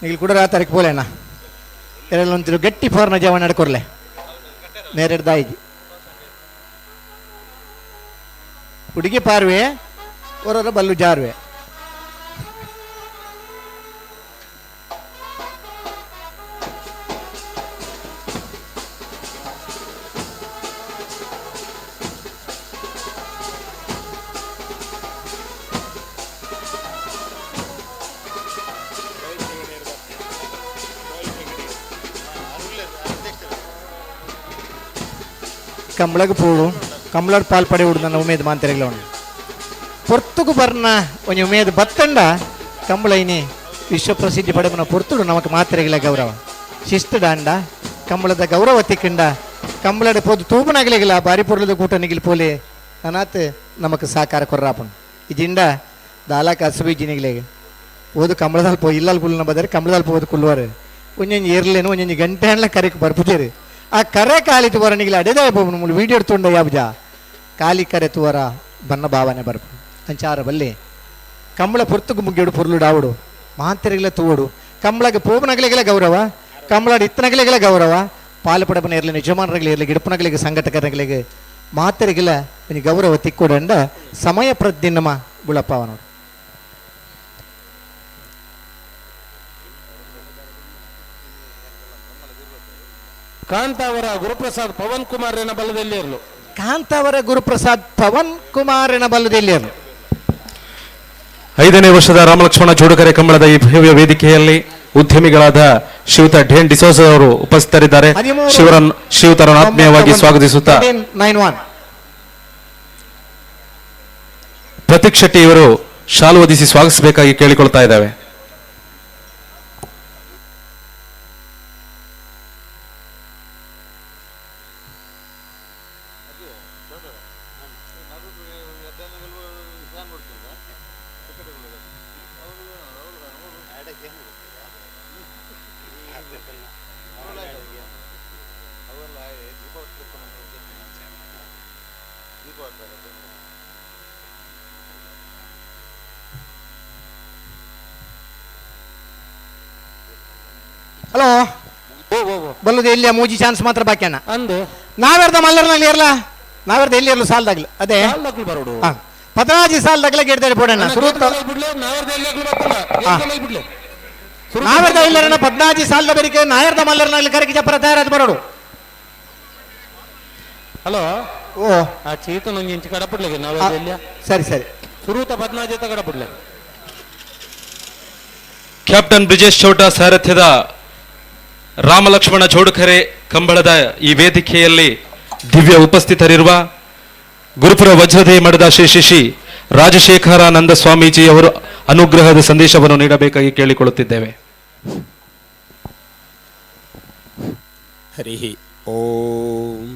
ನೀವು ಕೂಡ ರಾತಾರಕ್ಕೆ ಪೋಲೇನಾ ಎರಡೊಂತಿರು ಗಟ್ಟಿ ಫಾರ್ನ ಜವ ನಡ್ಕೊರ್ಲೆ ನೇರೆಡ್ ದಾಯಿಜಿ ಹುಡುಗಿ ಪಾರ್ವೆ ಹೊರರ ಬಲ್ಲು ಜಾರ್ವೆ. ಕಂಬಳಗ್ ಪೋಡು ಕಂಬಳಡ್ ಪಾಲ್ ಪಡೆ ನನ್ನ ಉಮೇದ್ ಮಾಂತರೆಗ್ಲ ಉಂಡು ಪೊರ್ತುಗು ಬರ್ನ ಒಂಜಿ ಉಮೇದ್ ಬತ್ತಂಡ ಕಂಬಳ ಇನಿ ವಿಶ್ವ ಪ್ರಸಿದ್ಧಿ ಪಡೆಪುನ ಪೊರ್ತುಡು ನಮಕ್ ಮಾತೆರೆಗ್ಲ ಗೌರವ ಶಿಸ್ತು ದಾಂಡ ಕಂಬಳದ ಗೌರವ ತಿಕ್ಕಂಡ ಕಂಬಳಡ್ ಪೋದು ತೂಪುನಾಗಲಿಗಿಲ್ಲ ಬಾರಿ ಪೊರ್ಲದ ಕೂಟ ನಿಗಿಲ್ ಪೋಲಿ ನನಾತ್ ನಮಕ್ ಸಹಕಾರ ಕೊರ್ರಾಪುಂಡು ಇಜಿಂಡ ದಾಲಾಕ ಹಸುಬಿ ಜಿನಿಗ್ಲೇಗೆ ಓದು ಕಂಬಳದಾಲ್ ಪೋ ಇಲ್ಲಲ್ ಕುಲ್ಲನ ಬದರೆ ಕಂಬಳದಾಲ್ ಪೋದು ಕುಲ್ಲುವರು ಒಂಜೊಂಜಿ ಇರ್ಲೇನು ಒಂಜೊಂಜಿ ಗಂಟೆ ಹಣ್ಲ ಕರೆಕ್ ಬರ್ಪುಜೇರು ಆ ಕರೆ ಖಾಲಿ ತುವರ ನಿಗಿಲ ಅಡೆದೇ ಮುಳು ವೀಡಿಯೋ ತುಂಡ ಯಾಬ್ಜ ಖಾಲಿ ಕರೆ ತುವರ ಬನ್ನ ಭಾವನೆ ಬರ್ಪು ಅಂಚಾರ ಬಲ್ಲಿ ಕಂಬಳ ಪೊರ್ತುಗು ಮುಗ್ಗಿಡು ಪೊರ್ಲು ಡಾವುಡು ಮಾಂತರಿಗಲ ತೂವಡು ಕಂಬಳಗೆ ಪೋಪನಗಲಿಗೆಲ್ಲ ಗೌರವ ಕಂಬಳಾಡು ಇತ್ತನಗಲಿಗೆಲ್ಲ ಗೌರವ ಪಾಲು ಪಡಪನ ಇರಲಿ ಯಜಮಾನರುಗಳು ಇರಲಿ ಗಿಡಪನಗಳಿಗೆ ಸಂಘಟಕರುಗಳಿಗೆ ಮಾತರಿಗೆಲ್ಲ ಒಂಜಿ ಗೌರವ ತಿಕ್ಕೊಡಂಡ ಸಮಯ ಪ್ರಜ್ಞೆ ನಮ್ಮ ಬುಳಪ್ಪ ಕಾಂತಾವರ ಗುರುಪ್ರಸಾದ್ ಪವನ್ ಕುಮಾರನ ಬಲದಲ್ಲಿ ಇರಲು. ಕಾಂತಾವರ ಗುರುಪ್ರಸಾದ್ ಪವನ್ ಕುಮಾರನ ಬಲದಲ್ಲಿ ಇರಲು. 5ನೇ ವರ್ಷದ ರಾಮಲಕ್ಷ್ಮಣ ಜೋಡುಕರೆ ಕಂಬಳದ ಈ ಭವ್ಯ ವೇದಿಕೆಯಲ್ಲಿ ಉದ್ಯಮಿಗಳಾದ ಶ್ರೀಯುತ ಢೇನ್ ಡಿಸೋಜ ಅವರು ಉಪಸ್ಥಿತರಿದ್ದಾರೆ. ಶ್ರೀಯುತರನ್ನು ಆತ್ಮೀಯವಾಗಿ ಸ್ವಾಗತಿಸುತ್ತಾ ಪ್ರತೀಕ್ ಶೆಟ್ಟಿ ಇವರು ಶಾಲು ಹೊದಿಸಿ ಸ್ವಾಗತಿಸಬೇಕಾಗಿ ಕೇಳಿಕೊಳ್ತಾ ಇದ್ದಾವೆ. ಹಲೋ ಬಲ್ಲದ ಎಲ್ಲಿಯ ಮೂಜಿ ಚಾನ್ಸ್ ಮಾತ್ರ ಬಾಕಿ ಅಣ್ಣ ಅಂದು ನಾವೆರ್ದ ಮಲ್ಲರ್ನಲ್ಲಿ ಇರಲ್ಲ ನಾವೆರ್ದ ಎಲ್ಲಿ ಇರಲು ಸಾಲದಾಗ್ಲು ಅದೇ ಪದನಾಜಿ ಸಾಲದಾಗ್ಲೆ ಗೆಡ್ತಾರೆ ಬೋಡಣ್ಣ ನಾವೆರ್ದ ಇಲ್ಲರಣ್ಣ ಪದ್ನಾಜಿ ಸಾಲದ ಬೆರಿಕೆ ನಾಯರ್ದ ಮಲ್ಲರ್ನಲ್ಲಿ ಕರಗಿ ಜಪ್ಪರ ತಯಾರಾದ ಬರೋಡು. ಹಲೋ ಓ ಆ ಚೇತನ್ ಒಂಜಿ ಇಂಚು ಕಡಪಡ್ಲೆ ನಾವೆರ್ದ ಎಲ್ಲಿಯ ಸರಿ ಸರಿ ಸುರೂತ ಪದ್ನಾಜಿ ಕಡಪಡ್ಲೆ. ಕ್ಯಾಪ್ಟನ್ ಬ್ರಿಜೇಶ್ ಚೌಟ ಸಾರಥ್ಯದ ರಾಮಲಕ್ಷ್ಮಣ ಜೋಡುಕರೆ ಕಂಬಳದ ಈ ವೇದಿಕೆಯಲ್ಲಿ ದಿವ್ಯ ಉಪಸ್ಥಿತರಿರುವ ಗುರುಪುರ ವಜ್ರದೇಹ ಮಠದ ಶ್ರೀ ಶ್ರೀ ಶ್ರೀ Rajashekharananda ಸ್ವಾಮೀಜಿಯವರು ಅನುಗ್ರಹದ ಸಂದೇಶವನ್ನು ನೀಡಬೇಕಾಗಿ ಕೇಳಿಕೊಳ್ಳುತ್ತಿದ್ದೇವೆ. ಹರಿ ಓಂ.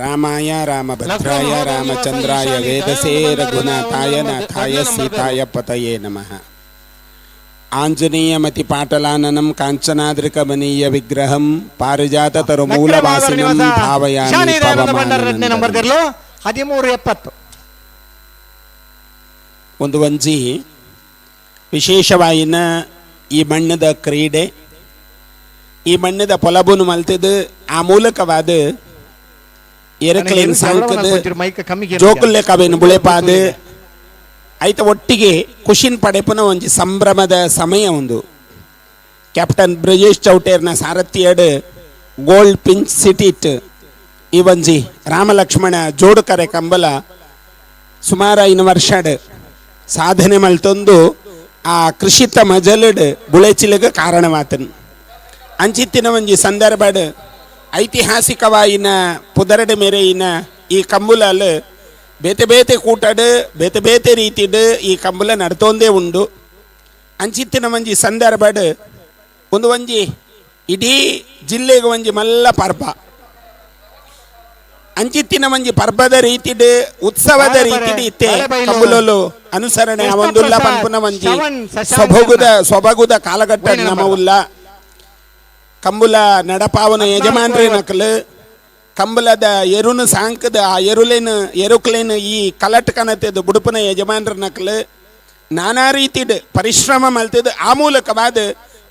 ರಾಮಾಯ ರಾಮಭದ್ರಾಯ ರಾಮಚಂದ್ರಾಯ ವೇದಸೇ ರಘುನಾಥಾಯ ನಾಥಾಯ ಸೀತಾಯ ಪತಯೇ ನಮಃ. ಆಂಜನೇಯಮತಿ ಪಾಟಲಾನನಂ ಕಾಂಚನಾದ್ರಿಕಮನೀಯ ವಿಗ್ರಹಂ ಪಾರಿಜಾತ ತರುಮೂಲವಾಸಿನಂ ಭಾವಯಾಮಿ ಪವಮಾನನಂದನಂ. 13-70. ಒಂದು ಒಂಜಿ ವಿಶೇಷವಾಯಿನ ಈ ಮಣ್ಣದ ಕ್ರೀಡೆ, ಈ ಮಣ್ಣದ ಪೊಲಬುನು ಮಲ್ತದು ಆ ಮೂಲಕವಾದ ಎರಕ್ಲೇನ್ ಸಾಂಕದ ಜೋಕುಲ್ಲೆ ಕವೇನು ಬುಳೆಪಾದ ಐತ ಒಟ್ಟಿಗೆ ಖುಷಿನ್ ಪಡೆಪುನ ಒಂಜಿ ಸಂಭ್ರಮದ ಸಮಯ ಒಂದು. ಕ್ಯಾಪ್ಟನ್ ಬ್ರಜೇಶ್ ಚೌಟೇರ್ನ ಸಾರಥಿಯಡ್ ಗೋಲ್ಡ್ ಪಿಂಚ್ ಸಿಟಿಟ್ ಈ ಒಂಜಿ ರಾಮಲಕ್ಷ್ಮಣ ಜೋಡುಕರೆ ಕಂಬಲ ಸುಮಾರು 5 ವರ್ಷಡ್ ಸಾಧನೆ ಮಲ್ತೊಂದು ಆ ಕೃಷಿತ ಮಜಲಡ್ ಬುಳೆಚಿಲಗ ಕಾರಣವಾತನು. ಅಂಚಿತ್ತಿನ ಒಂಜಿ ಸಂದರ್ಭಡ್ ಐತಿಹಾಸಿಕವಾಯಿನ ಪುದರಡ ಮೇರೆಯಿನ ಈ ಕಂಬುಲಲ್ ಬೇತೆ ಬೇತೆ ಕೂಟಡ್ ಬೇತೆ ಬೇತೆ ರೀತಿಡ್ ಈ ಕಂಬುಲ ನಡ್ತೊಂದೇ ಉಂಡು. ಅಂಚಿತ್ತಿನ ಒಂಜಿ ಸಂದರ್ಭಡ್ ಒಂದು ಒಂಜಿ ಇಡೀ ಜಿಲ್ಲೆಗೆ ಒಂಜಿ ಮಲ್ಲ ಪರ್ಬ. ಅಂಚಿತ್ತಿನ ಒಂಜಿ ಪರ್ಬದ ರೀತಿಡ್ ಉತ್ಸವದ ರೀತಿಡ್ ಇತ್ತೆ ಕಂಬುಲಲು ಅನುಸರಣೆ ಅವೊಂದುಲ್ಲ ಪನ್ಪುನ ಒಂಜಿ ಸೊಬಗುದ ಕಾಲಘಟ್ಟ ನಮವುಲ್ಲ. ಕಂಬುಲ ನಡಪಾವನ ಯಜಮಾನ್ರೇ ನಕಲು ಕಂಬಲದ ಎರುನು ಸಾಂಕದ ಆ ಎರುಲೇನು ಎರುಕ್ಲೇನು ಈ ಕಲಟ್ ಕನತೆದು ಬುಡುಪನ ಯಜಮಾನ್ರ ನಕಲು ನಾನಾ ರೀತಿಡ್ ಪರಿಶ್ರಮ ಮಲ್ತದ ಆ ಮೂಲಕವಾದ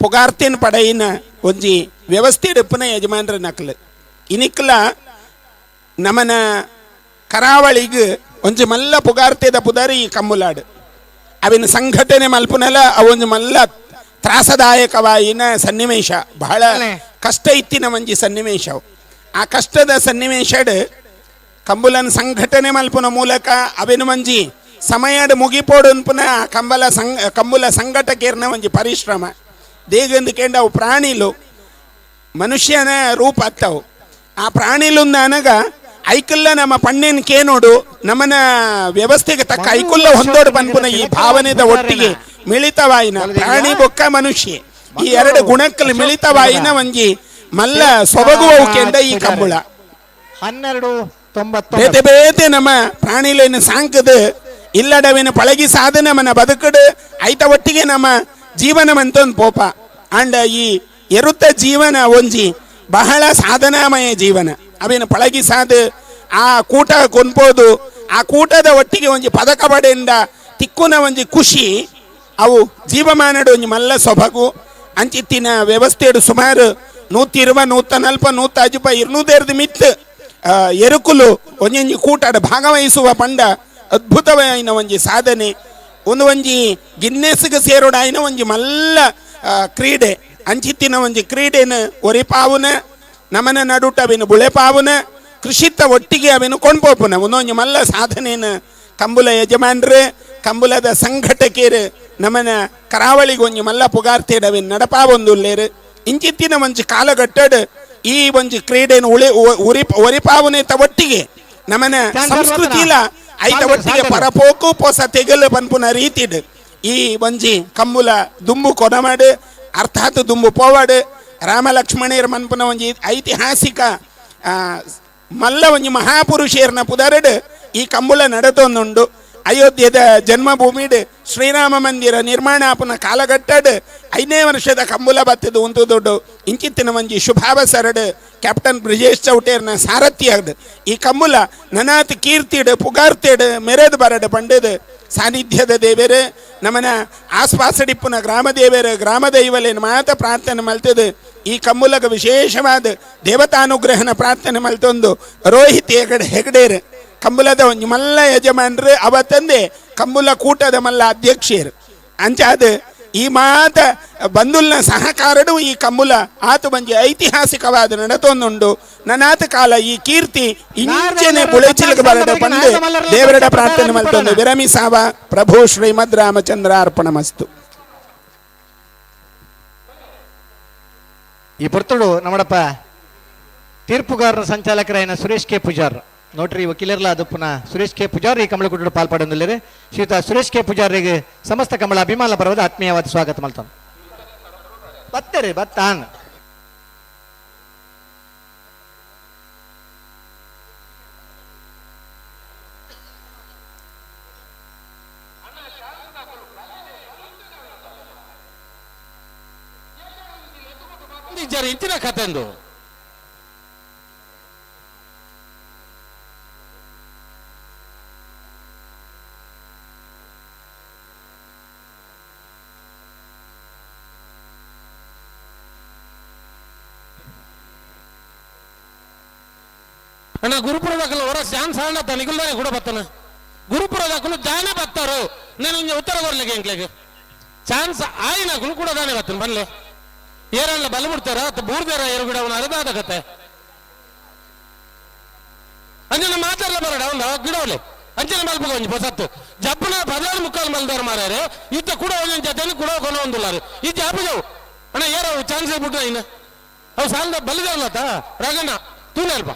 ಪುಗಾರ್ತಿನ ಪಡೆಯಿನ ಒಂಜಿ ವ್ಯವಸ್ಥೆ ಇಪ್ಪುನ ಯಜಮಾನ್ರ ನಕಲು. ಇನಿಕ್ಲ ನಮನ ಕರಾವಳಿಗೆ ಒಂಜಿ ಮಲ್ಲ ಪುಗಾರ್ತೆದ ಪುದರಿ ಈ ಕಂಬುಲಾಡು. ಅವಿನ ಸಂಘಟನೆ ಮಲ್ಪುನಲ ಅವೊಂಜಿ ಮಲ್ಲ ತ್ರಾಸದಾಯಕವಾಯಿನ ಸನ್ನಿವೇಶ, ಬಹಳ ಕಷ್ಟ ಇತ್ತಿನ ಒಂಜಿ ಸನ್ನಿವೇಶ. ಆ ಕಷ್ಟದ ಸನ್ನಿವೇಶಡ್ ಕಂಬುಲನ್ ಸಂಘಟನೆ ಮಲ್ಪುನ ಮೂಲಕ ಅವಿನ ಒಂಜಿ ಸಮಯಡ್ ಮುಗಿಪೋಡು ಅನ್ಪುನ ಕಂಬುಲ ಸಂಘಟಕೇರ್ನ ಒಂಜಿ ಪರಿಶ್ರಮ. ದೇಗಂದು ಕೇಂಡ ಅವು ಪ್ರಾಣಿಲು ಮನುಷ್ಯನ ರೂಪ ಅತ್ತವು. ಆ ಪ್ರಾಣಿಲುಂದ ಅನಗ ಐಕುಲ್ಲ ನಮ್ಮ ಪಣ್ಣೇನು ಕೇನೋಡು ನಮ್ಮನ ವ್ಯವಸ್ಥೆಗೆ ತಕ್ಕ ಐಕುಲ್ಲ ಹೊಂದೋಡು ಪನ್ಪುನ ಈ ಭಾವನೆದ ಒಟ್ಟಿಗೆ ಮಿಳಿತವಾಯಿನ ಪ್ರಾಣಿ ಬೊಕ್ಕ ಮನುಷ್ಯ ಈ ಎರಡು ಗುಣಕ್ಕಲು ಮಿಳಿತವಾಯಿನ ಒಂಜಿ ಮಲ್ಲ ಸೊಬಗುವವು ಕೆಂಡ ಈ ಕಂಬುಳ. 12-99. ಬೇತೆ ಬೇತೆ ನಮ್ಮ ಪ್ರಾಣಿಲೇನು ಸಾಂಕದ ಇಲ್ಲಡವೇನು ಪಳಗಿ ಸಾಧನೆ ಮನ ಬದುಕಡು ಐತ ಒಟ್ಟಿಗೆ ನಮ್ಮ ಜೀವನ ಮಂತೊಂದು ಪೋಪ. ಅಂಡ ಈ ಎರುತ್ತ ಜೀವನ ಒಂಜಿ ಬಹಳ ಸಾಧನಾಮಯ ಜೀವನ. ಅವೇನು ಪಳಗಿ ಸಾಧ ಆ ಕೂಟ ಕೊನ್ಬೋದು, ಆ ಕೂಟದ ಒಟ್ಟಿಗೆ ಒಂಜಿ ಪದಕ ಪಡೆಯಿಂದ ತಿಕ್ಕುನ ಒಂಜಿ ಖುಷಿ ಅವು ಜೀವಮಾನಡು ಒಂಜಿ ಮಲ್ಲ ಸೊಬಗು. ಅಂಚಿತ್ತಿನ ವ್ಯವಸ್ಥೆಡು ಸುಮಾರು 120 140 150 200 ಮಿತ್ ಎರುಕುಲು ಒಂಜೊಂಜಿ ಕೂಟಾಡ ಭಾಗವಹಿಸುವ ಪಂಡ ಅದ್ಭುತವಾಯಿನ ಒಂಜಿ ಸಾಧನೆ. ಒಂದು ಒಂಜಿ ಗಿನ್ನೆಸ್ಗೆ ಸೇರೋಡಾಯಿನ ಒಂಜಿ ಮಲ್ಲ ಕ್ರೀಡೆ. ಅಂಚಿತ್ತಿನ ಒಂಜಿ ಕ್ರೀಡೆನ ಒರಿಪಾವುನ ನಮನ ನಡುಟ ಅವೇನು ಬುಳೆಪಾವುನ ಕೃಷಿತ ಒಟ್ಟಿಗೆ ಅವೇನು ಕೊಂಡ್ಪೋಪುನ ಒಂದೊಂಜಿ ಮಲ್ಲ ಸಾಧನೆನ ಕಂಬುಲ ಯಜಮಾನ್ರು ಕಂಬುಲದ ಸಂಘಟಕೇರು ನಮನ ಕರಾವಳಿಗೆ ಒಂಜಿ ಮಲ್ಲ ಪುಗಾರ್ತೆಡ್ ಅವೇನು ನಡಪಾವೊಂದುಲ್ಲೇರು. ಇಂಚಿತ್ತಿನ ಒಂಜಿ ಕಾಲಘಟ್ಟಡ್ ಈ ಒಂಜಿ ಕ್ರೀಡೆನ ಒರಿಪಾವುನೇತ ಒಟ್ಟಿಗೆ ನಮನ ಸಂಸ್ಕೃತಿಲ ಐತ ಒಟ್ಟಿಗೆ ಪರಪೋಕು ಪೊಸ ತೆಗಲು ಪನ್ಪುನ ರೀತಿಡ್ ಈ ಒಂಜಿ ಕಂಬುಲ ದುಂಬು ಕೊಡಮಾಡು ಅರ್ಥಾತ್ ದುಂಬು ಪೋವಾಡು ರಾಮ ಲಕ್ಷ್ಮಣೇರ್ ಮನ್ಪುನ ಒಂಜಿ ಐತಿಹಾಸಿಕ ಮಲ್ಲ ಒಂಜಿ ಮಹಾಪುರುಷೇರ್ನ ಪುದರಡ್ ಈ ಕಂಬುಲ ನಡತೊಂದುಂಡು. ಅಯೋಧ್ಯೆದ ಜನ್ಮಭೂಮಿಡ್ ಶ್ರೀರಾಮ ಮಂದಿರ ನಿರ್ಮಾಣ ಆಪುನ ಕಾಲಘಟ್ಟಡ್ 5ನೇ ವರ್ಷದ ಕಂಬುಲ ಬತ್ತದು ಉಂತು ದೊಡ್ಡ ಇಂಚಿತ್ತಿನ ಒಂಜಿ ಶುಭಾವಸರಡ್ ಕ್ಯಾಪ್ಟನ್ ಬ್ರಿಜೇಶ್ ಚೌಟೇರ್ನ ಸಾರಥಿಯಾದ ಈ ಕಂಬುಲ ನನಾತ್ ಕೀರ್ತಿಡ್ ಪುಗಾರ್ತಿಡ್ ಮೆರೆದ್ ಬರಡ್ ಪಂಡದ್ ಸಾನ್ನಿಧ್ಯದ ದೇವೇರು ನಮನ ಆಸ್ಪಾಸಡಿಪ್ಪುನ ಗ್ರಾಮ ದೇವೇರು ಗ್ರಾಮ ದೈವಲೇನು ಮಾತ ಪ್ರಾರ್ಥನೆ ಮಲ್ತದು ಈ ಕಂಬುಲಗ ವಿಶೇಷವಾದ ದೇವತಾನುಗ್ರಹನ ಪ್ರಾರ್ಥನೆ ಮಲ್ತೊಂದು ರೋಹಿತ್ ಹೆಗಡೇರು ಕಂಬುಲದ ಒಂಜಿ ಮಲ್ಲ ಯಜಮಾನ್ರು ಅವತ್ತಂದೆ ಕಂಬುಲ ಕೂಟದ ಮಲ್ಲ ಅಧ್ಯಕ್ಷರು ಅಂಚಾದ ಈ ಮಾತ ಬಂದುಲ್ನ ಸಹಕಾರಡು ಈ ಕಂಬುಲ ಆತ ಒಂಜಿ ಐತಿಹಾಸಿಕವಾದ ನಡತೊಂದುಂಡು. ನನಾತ ಕಾಲ ಈ ಕೀರ್ತಿ ಇಂಚನೆ ಬುಳೆಚಿಲಗ ಬರಡ ಬಂದು ದೇವರಡ ಪ್ರಾರ್ಥನೆ ಮಲ್ತೊಂದು ವಿರಮಿಸಾವ. ಪ್ರಭು ಶ್ರೀಮದ್ ರಾಮಚಂದ್ರ ಅರ್ಪಣಮಸ್ತು. ಈ ಪೊರ್ತುಡು ನಮ್ಮಡಪ್ಪ ತೀರ್ಪುಗಾರರ ಸಂಚಾಲಕರಾಯನ ಸುರೇಶ್ ಕೆ ಪೂಜಾರ್ ನೋಟ್ರಿ ವಕೀಲರ್ಲ ಅದಪ್ಪನ ಸುರೇಶ್ ಕೆ ಪೂಜಾರಿ ಕಮಲಕೂಟಡು ಪಾಲ್ಪಡೊಂದುಲ್ಲೆರ್ ಶ್ರೀಯುತ ಸುರೇಶ್ ಕೆ ಪೂಜಾರಿಗೆ ಸಮಸ್ತ ಕಮಲ ಅಭಿಮಾನ ಪರ್ವದ ಆತ್ಮೀಯವಾದ ಸ್ವಾಗತ ಮಲ್ತೊಂದು ಬತ್ತರೆ ಬತ್ತಾನ್ ಇಂಚಿನ ಕಥೆಂದು ಅಣ್ಣ ಗುರುಪುರದಾಕಲು ಹೊರ ಚಾನ್ಸ್ ಆಂಡ ತನಿಗುಲ್ದಾನೆ ಕೂಡ ಬತ್ತಾನ. ಗುರುಪುರದಾಕಲು ದಾನೆ ಬತ್ತಾರು, ನಾನು ಉತ್ತರ ಕೊರ್ಲಿಕ್ಕೆ ಎಂಕ್ಲೆಗ್ ಚಾನ್ಸ್ ಆಯ್ನಕುಲು ಕೂಡ ದಾನೆ ಬತ್ತಾನ ಬನ್ಲೆ. ಏರಲ್ಲ ಬಲ ಬಿಡ್ತಾರ ಅಥವಾ ಬೂರ್ದಾರ ಏರು ಕೂಡ ಅವನ ಅರದಾದ ಕತೆ ಅಂಜನ ಮಾತಾಡಲ ಬರಡ ಅವನು ಗಿಡವಲೆ ಅಂಚನೆ ಮಲ್ಪಗ ಒಂಜಿ ಹೊಸತ್ತು ಜಬ್ಬನ 14 ಮುಕ್ಕಾಲು ಮಲ್ದಾರ ಮಾರಾರೆ ಇತ್ತ ಕೂಡ ಒಂಜೊಂದು ಜೊತೆ ಕೂಡ ಕೊನ ಒಂದುಲ್ಲಾರು ಈ ಜಾಬು ಜಾವು ಅಣ್ಣ ಏರ ಚಾನ್ಸ್ ಬಿಟ್ಟ ಇನ್ನು ಅವು ಸಾಲದ ಬಲಿದಾರಲ್ಲ ರಾಗಣ್ಣ ತೂನೆ ಅಲ್ಪ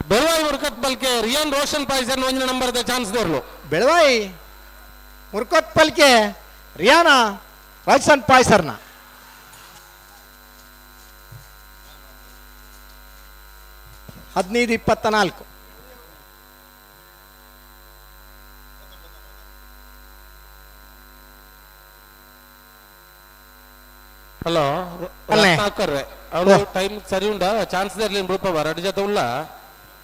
ಬೆಳವಾಯಿ ಮುರ್ಕತ್ ಪಲ್ಕೆ ರಿಯಾನ್ ರೋಷನ್ ಪಾಯ್ಸರ್ ಒಂಜಿನ ನಂಬರ್ ಚಾನ್ಸ್ ದೇರ್ಲು. ಬೆಳವಾಯಿ ಮುರ್ಕತ್ ಪಲ್ಕೆ ರಿಯಾನ ರೋಷನ್ ಪಾಯ್ಸರ್ನ 15-24. ಹಲೋ ಅವರು ಟೈಮ್ ಸರಿ ಉಂಟಾ ಚಾನ್ಸ್ ದೇರ್ಲಿ ರೂಪ ಎರಡು ಜೊತೆ ಉಲ್ಲ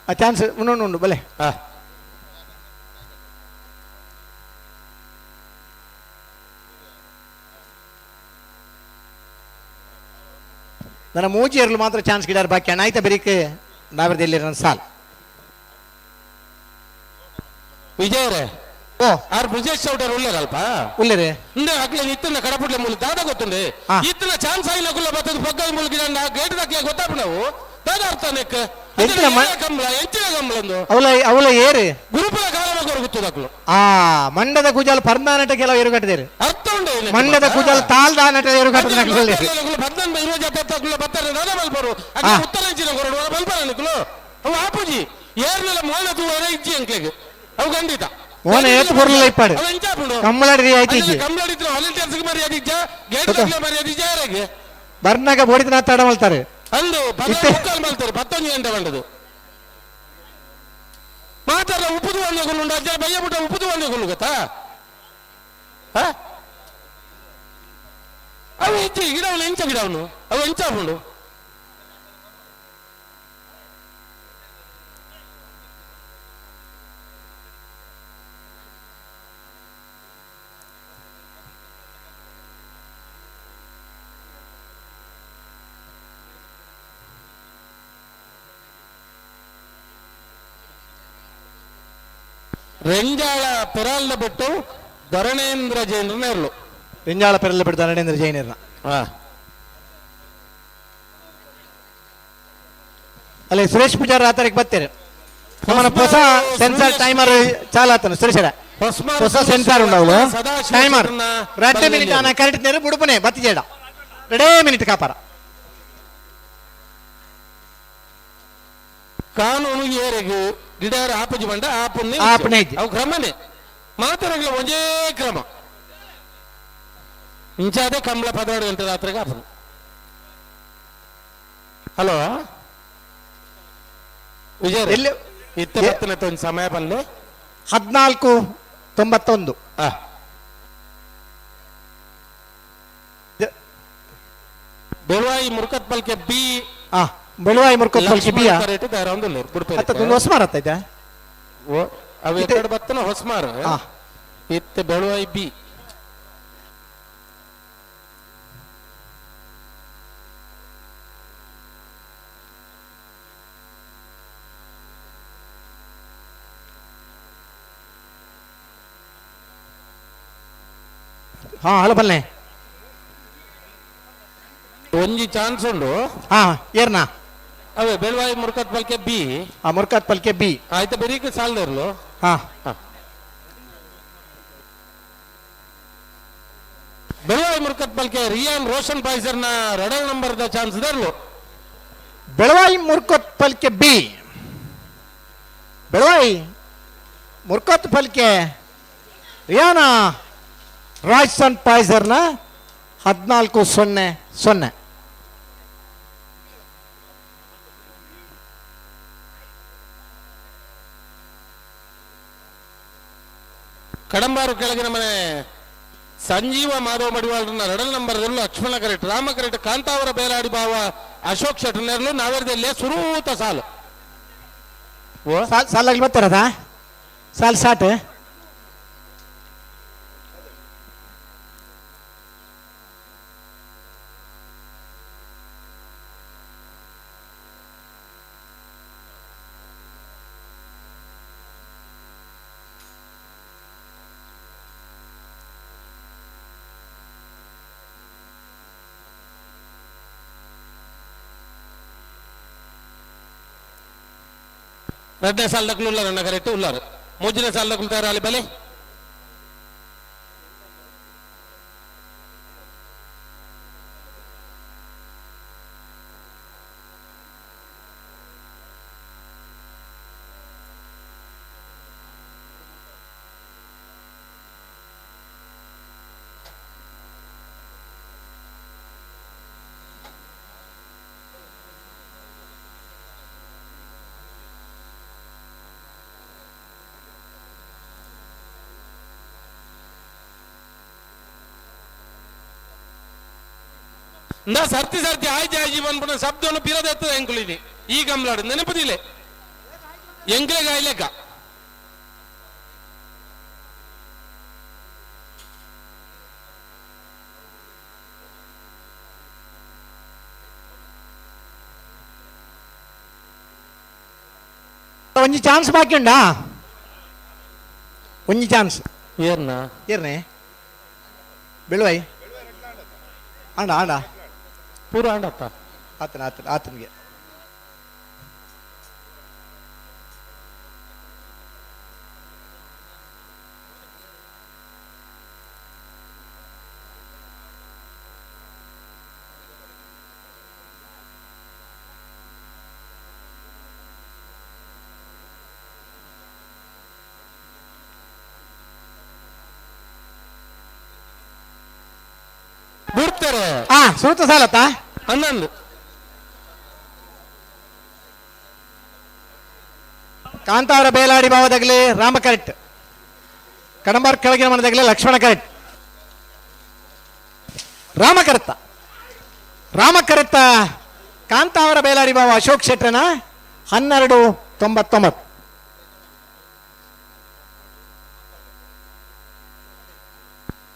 ಆ ಚಾನ್ಸ್ ಉಂಡು ಉಂಡು ಬಲೆ. ನನ್ನ ಮೂಜಿ ಇರಲು ಮಾತ್ರ ಚಾನ್ಸ್ ಗಿಡಾರ ಬಾಕಿ ಅಣ್ಣ ಆಯ್ತಾ ಬೆರಿಕ್ ನಾವರ್ದಲ್ಲಿ ನನ್ನ ಸಾಲ್ ವಿಜಯರೇ ಓ ಆರ್ ಬ್ರಿಜೇಶ್ ಚೌಟರ್ ಉಳ್ಳೇರಲ್ಪ ಉಳ್ಳೇರೆ ಇಂದೆ ಅಕ್ಲೆ ಇತ್ತಿನ ಕಡಪುಡ್ಲೆ ಮೂಲ ದಾದ ಗೊತ್ತುಂಡೆ ಇತ್ತಿನ ಚಾನ್ಸ್ ಆಯಿನ ಕುಲ್ಲ ಬತ್ತದ ಪಗ್ಗದ ಮೂಲಕ ಗೇಟ್ ದಕ್ಕೆ ಗೊತ್ತಾಪ ನಾವು ದಾದ ಅರ್ಥ ನೆಕ್ ಅವಳ ಏರು ಗುರುಪುರ ಕಾಲ ಗೊತ್ತದಕ್ಲು ಆ ಮಂಡದ ಕೂಜಾಲ ಪರ್ದಾನಟ ಕೆಲವು ಏರು ಕಟ್ಟದೇರು ಅರ್ಥ ಉಂಟು ಮಂಡದ ಕೂಜಾಲ ತಾಲ್ದಾನಟ ಏರು ಕಟ್ಟದ ಬದ್ನನ್ ಇರುವ ಜೊತೆ ತಕ್ಲು ಬತ್ತಾರೆ ದಾದ ಬಲ್ಪರು ಅದೇ ಉತ್ತರ ಇಂಚಿನ ಕೊರಡು ಬಲ್ಪರ ನಿಕ್ಲು ಅವು ಆಪುಜಿ ಏರ್ನೆಲ್ಲ ಮೋನ ತೂವರೆ ಇಜ್ಜಿ ಅಂಕ್ಲೆಗ್ ಅವು ಖಂಡಿತ ಮೋನ ಏತು ಬರಲಿಲ್ಲ ಇಪ್ಪಾಡು ಕಮ್ಮಲಾಡಿ ರಿಯಾಯಿತಿ ಇಜ್ಜಿ ಕಮ್ಮಲಾಡಿ ವಾಲಂಟಿಯರ್ಸ್ ಮರ್ಯಾದೆ ಇಜ್ಜ ಗೇಟ್ ಮರ್ಯಾದೆ ಇಜ್ಜ ಯಾರಿಗೆ ಬರ್ನಾಗ ಬೋಡಿದ ತಡ ಮಲ್ತಾರೆ ಅಂದು ಮುಕ್ಕಾಲು ಮಲ್ತಾರೆ 11 ಗಂಟೆ ಬಂದದು ಮಾತಾಡ ಉಪ್ಪುದು ಒಂದೇ ಗುಲ್ಲು ಅಜ್ಜ ಬಯ್ಯ ಬಿಟ್ಟ ಉಪ್ಪುದು ಒಂದೇ ಗುಲ್ಲು ಗೊತ್ತಾ ಅವು ಹೆಚ್ಚು ಗಿಡವನು ಎಂಚ ಗಿಡವನು ಅವು ಎಂಚ ಹಾಕೊಂಡು ರೆಂಜಾಳ ಪೆರಾಲ್ದ ಬಿಟ್ಟು ಧರಣೇಂದ್ರ ಜೈನರ ಇರಲು ರೆಂಜಾಳ ಪೆರಲ್ದ ಬಿಟ್ಟು ಧರಣೇಂದ್ರ ಜೈನರ್ನ ಅಲ್ಲೇ ಸುರೇಶ್ ಪೂಜಾರ್ ಆತರಿಗೆ ಬರ್ತಾರೆ ನಮ್ಮನ ಹೊಸ ಸೆನ್ಸಾರ್ ಟೈಮರ್ ಚಾಲಾತನು ಸುರೇಶರ ಹೊಸ ಸೆನ್ಸಾರ್ ಉಂಡವು ಟೈಮರ್ 2 ಮಿನಿಟ್ ಆನ ಕರೆಕ್ಟ್ ನೇರು ಬುಡುಪನೆ ಬತ್ತಿ ಜೇಡ 2 ಮಿನಿಟ್ ಕಾಪಾರ ಕಾನೂನು ಏರೆಗು ಗಿಡಾರ ಆಪುಜಿ ಬಂಡ ಆಪುನ್ನೇ ಆಪುನೆ ಅವು ಕ್ರಮನೇ ಮಾತಾಡಗ್ಲ ಒಂದೇ ಕ್ರಮ ಇಂಚಾದೆ ಕಂಬಳ 16 ಗಂಟೆ ರಾತ್ರಿಗೆ ಆಪುನು. ಹಲೋ ವಿಜಯ್ ಎಲ್ಲಿ ಇತ್ತ ಬತ್ತನ ಒಂದು ಸಮಯ ಬಂದು 14:91. ಬೆಳವಾಯಿ ಮುರ್ಕತ್ ಪಲ್ಕೆ ಬಿ ಬೆಳವಾಯಿ ಮುರ್ಕತ್ ಪಲ್ಕೆ ಬಿ ಹೊಸ್ಮಾರ್ ಆತೈತೆ ಅವು ಎರಡು ಬತ್ತನ ಹೊಸ್ಮಾರ್ ಇತ್ತ ಬೆಳವಾಯಿ ಬಿ ಹಾಂ, ಹಲೋ ಬಲ್ಲೆ. ಒಂಜಿ ಚಾನ್ಸ್ ಉಂಡು. ಹಾಂ, ಏರ್ನಾ? ಅವೇ ಬೆಳವಾಯಿ ಮುರ್ಕತ್ ಪಲ್ಕೆ ಬಿ. ಆ ಮುರ್ಕತ್ ಪಲ್ಕೆ ಬಿ. ಆಯ್ತಾ, ಬೆರೀಕ್ ಸಾಲದರ್ಲು. ಹಾಂ. ಬೆಳವಾಯಿ ಮುರ್ಕತ್ ಪಲ್ಕೆ ರಿಯಾನ್ ರೋಷನ್ ಪಾಯ್ಸರ್ನ ರೆಡಲ್ ನಂಬರ್ the chance ದರ್ಲು. ಬೆಳವಾಯಿ ಮುರ್ಕೊತ್ ಪಲ್ಕೆ ಬಿ. ಬೆಳವಾಯಿ ಮುರ್ಕೊತ್ ಪಲ್ಕೆ ರಿಯಾನಾ ರಾಜ್ಸನ್ ಪಾಯ್ಸರ್ನ 14-0-0. ಕಡಂಬಾರು ಕೆಳಗಿನ ಮನೆ ಸಂಜೀವ ಮಾಧವ ಮಡಿವಾಳರನ್ನ ರೆಡಲ್ number Lakshmana correct, Rama correct, Kantavara Beladi Bava Ashok ಶೆಟ್ಟರ್ನೆರ್ಲು ನಾವೆರದಲ್ಲೇ ಸುರೂತ ಸಾಲು. ಸಾಲಾಗ್ಲಿ ಬರ್ತಾರದ ಸಾಲ್ ಸಾಟ್. ಎರಡನೇ ಸಾಲದಕ್ಕೂ ಉಳ್ಳಾರ ಅಣ್ಣ ಕರೆಕ್ಟ್ ಉಳ್ಳಾರು. ಮೂರನೇ ಸಾಲದಕ್ಕೂ ತಯಾರಾಲಿ ಬಲೆ. ನಾ ಸರ್ತಿ ಸರ್ತಿ ಆಯ್ತು ಆಯ್ತು ಬಂದ್ಬಿಟ್ಟು ಶಬ್ದವನ್ನು ಪಿರದೆತ್ತದ ಎಂಕುಲಿನಿ ಈ ಗಮ್ಲಾಡು ನೆನಪದಿಲ್ಲ ಎಂಕ್ಲೆಗ ಆಯ್ಲೆಕ್ಕ. ಒಂಜಿ ಚಾನ್ಸ್ ಬಾಕಿ ಉಂಡಾ? ಒಂಜಿ ಚಾನ್ಸ್. ಏರ್ನ? ಏರ್ನೆ ಬೆಳುವೈ ಆಂಡ ಆಂಡ ಪೂರ ಆಂಡತ್ತ. ಆತನ ಆತನ ಆತನಿಗೆ ಬಿಡ್ತಾರೆ. ಆ ಸುರುತ ಸಾಲತ್ತ. 11. ಕಾಂತಾವರ ಬೇಲಾಡಿ ಭಾವದಾಗಲಿ ರಾಮ ಕರೆಕ್ಟ್, ಕಡಂಬಾರ್ ಕೆಳಗಿನ ಮನದಾಗಲಿ ಲಕ್ಷ್ಮಣ ಕರೆಕ್ಟ್. ರಾಮ ಕರೆತ್ತ, ರಾಮ ಕರೆತ್ತ ಕಾಂತಾವರ ಬೇಲಾಡಿ ಭಾವ ಅಶೋಕ್ ಶೆಟ್ಟರನ 12-99.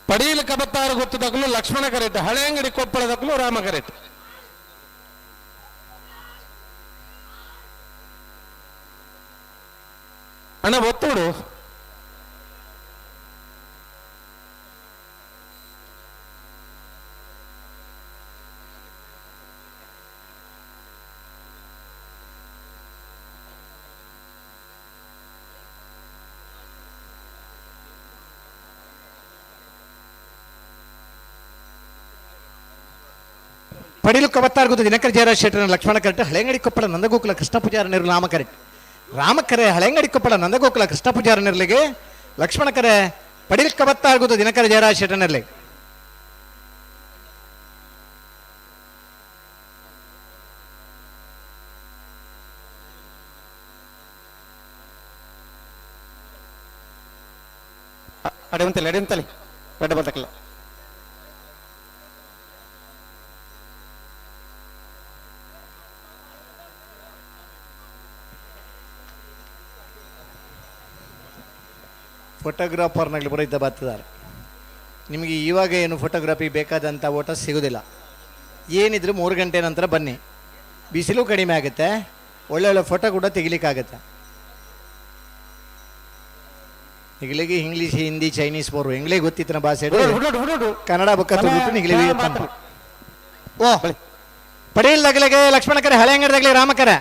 ಪಡೀಲ್ ಕಬತ್ತಾರ ಗೊತ್ತದಕ್ಕೂ ಲಕ್ಷ್ಮಣ ಕರೆಕ್ಟ್, ಹಳೆ ಅಂಗಡಿ ಕೊಪ್ಪಳದಕ್ಕೂ ರಾಮ ಕರೆಕ್ಟ್. ಅಣ್ಣ ಒತ್ತೋಡು. ಪಡಿಲು ಕಬತ್ತಾರ್ ಗೊತ್ತು ದಿನಕರ ಜಯರಾಜ್ ಶೆಟ್ಟರನ ಲಕ್ಷ್ಮಣ ಕರೆಕ್ಟ್, ಹಳೆಂಗಡಿ ಕೊಪ್ಪಳ ನಂದಗೋಕುಲ ಕೃಷ್ಣ ಪೂಜಾರ ನೆರಳು ರಾಮ ಕರೆಕ್ಟ್. ರಾಮಕರೆ ಹಳೆಂಗಡಿ ಕೊಪ್ಪಳ ನಂದಗೋಕುಲ ಕೃಷ್ಣ ಪೂಜಾರ ನೆರಳಿಗೆ, ಲಕ್ಷ್ಮಣ ಕರೆ ಪಡಿಲ್ ಕಬತ್ತಾರ್ ಗೊತ್ತು ದಿನಕರ ಜಯರಾಜ್ ಶೆಟ್ಟರ ನೆರಳಿಗೆ. ಅಡೆ ಉಂತಲೆ ಅಡೆ ಉಂತಲೆ ದೊಡ್ಡ ಬರ್ತಕ್ಕಲ್ಲ. ಫೋಟೋಗ್ರಾಫರ್ನಾಗಲಿ ಬರೋಯ್ತಾ ಬರ್ತಿದ್ದಾರೆ. ನಿಮಗೆ ಇವಾಗ ಏನು ಫೋಟೋಗ್ರಫಿ ಬೇಕಾದಂಥ ಓಟ ಸಿಗೋದಿಲ್ಲ. ಏನಿದ್ರು 3 ಗಂಟೆ ನಂತರ ಬನ್ನಿ, ಬಿಸಿಲು ಕಡಿಮೆ ಆಗುತ್ತೆ, ಒಳ್ಳೊಳ್ಳೆ ಫೋಟೋ ಕೂಡ ತೆಗಿಲಿಕ್ಕಾಗತ್ತೆ. ನಿಗಲಿಗೆ ಇಂಗ್ಲೀಷ್ ಹಿಂದಿ ಚೈನೀಸ್ ಬೋರು ಎಂಗ್ಲೇ ಗೊತ್ತಿತ್ತಿನ ಭಾಷೆ ಕನ್ನಡ ಬೊಕ್ಕ ತುಳು ನಿಗಲಿ ಓ ಪಡೇಲ್ ದಗಲಿಗೆ ಲಕ್ಷ್ಮಣ ಕರೆ ಹಳೆ ಅಂಗಡಿ ದಗಲಿ ರಾಮಕರೆ.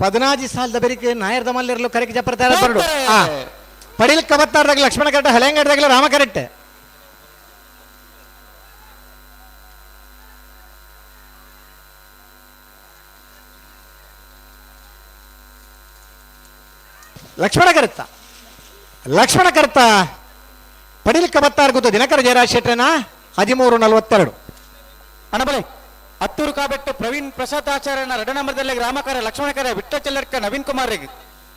ಪದಿನಾಜಿ ಸಾಲದ ಬೆರಿಕೆ ನಾಯರ್ದ ಮಲ್ಲಿರಲು ಕರೆಕ್ ಜಪ್ಪರ ತಯಾರ ಬರಡು. ಪಡಿಲ್ ಕಬತ್ತಾರ್ದಾಗ ಲಕ್ಷ್ಮಣ ಕರೆಕ್ಟ್ ಹಳೆ ಅಂಗಡಿದಾಗಲ ರಾಮ ಕರೆಕ್ಟ್. ಲಕ್ಷ್ಮಣ ಕರೆತ್ತ ಲಕ್ಷ್ಮಣ ಕರೆತ್ತ ಪಡಿಲ್ ಕಬತ್ತಾರ್ ಗೊತ್ತು ದಿನಕರ ಜಯರಾಜ್ ಶೆಟ್ಟರನ 13:42. ಅಣಬಲೆ ಅತ್ತೂರು ಕಾಬೆಟ್ಟು ಪ್ರವೀಣ್ ಪ್ರಸಾದ್ ಆಚಾರ್ಯನ ಎರಡ ನಂಬರ್ದಲ್ಲಿ ರಾಮಕರ ಲಕ್ಷ್ಮಣಕರ ವಿಟ್ಟ ಚೆಲ್ಲರ್ಕ ನವೀನ್ ಕುಮಾರ್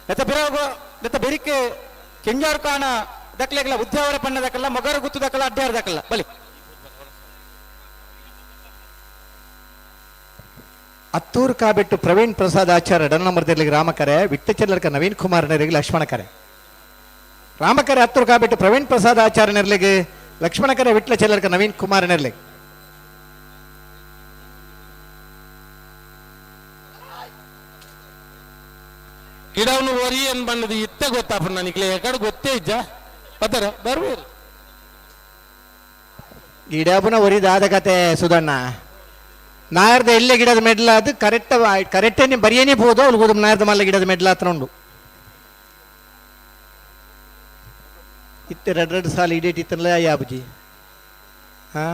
ನೆತ ಬಿರಾಗೋ ನೆತ ಬೆರಿಕೆ ಕೆಂಜಾರು ಕಾಣ ದಕ್ಲೆಗಲ ಉದ್ಯಾವರ ಪಣ್ಣ ದಕ್ಕಲ್ಲ ಮೊಗರು ಗುತ್ತು ದಕ್ಕಲ್ಲ ಅಡ್ಡಾರ ದಕ್ಕಲ್ಲ ಬಲಿ. ಅತ್ತೂರು ಕಾಬೆಟ್ಟು ಪ್ರವೀಣ್ ಪ್ರಸಾದ್ ಆಚಾರ್ಯ ಎರಡ ನಂಬರ್ದಲ್ಲಿ ರಾಮಕರೆ ವಿಟ್ಟ ಚೆಲ್ಲರ್ಕ ನವೀನ್ ಕುಮಾರ್ ನೆರಿಗೆ ಲಕ್ಷ್ಮಣಕರೆ. ರಾಮಕರೆ ಅತ್ತೂರು ಕಾಬೆಟ್ಟು ಪ್ರವೀಣ್ ಪ್ರಸಾದ್ ಆಚಾರ್ಯ ನೆರಲಿಗೆ ಲಕ್ಷ್ಮಣಕರೆ ವಿಟ್ಲ ಚೆಲ್ಲರ್ಕ ನವೀನ್ ಕುಮಾರ್ ನೆರಲಿಗೆ. ಗಿಡವನ್ನು ಒರಿ ಏನ್ ಬಣ್ಣದ ಇತ್ತ ಗೊತ್ತಾಪ ನನಗೆ ಎಕಡೆ ಗೊತ್ತೇ ಇಜ್ಜ ಬತ್ತರ ಬರ್ಬೇರು. ಗಿಡಬುನ ಒರಿದಾದ ಕತೆ ಸುಧಣ್ಣ. ನಾಯರ್ದ ಎಲ್ಲೆ ಗಿಡದ ಮೆಡ್ಲ ಅದು ಕರೆಕ್ಟ್ ಕರೆಕ್ಟೇ ನೀವು ಬರಿಯೇನೇ ಬೋದು ಅವ್ಳು ಗೋಧುಮ ನಾಯರ್ದ ಮಲ್ಲ ಗಿಡದ ಮೆಡ್ಲ ಹತ್ರ ಉಂಡು. ಇತ್ತೆ ರೆಡ್ ರೆಡ್ ಸಾಲ ಇಡೇಟ್ ಇತ್ತಲ್ಲ ಯಾಬುಜಿ ಹಾ.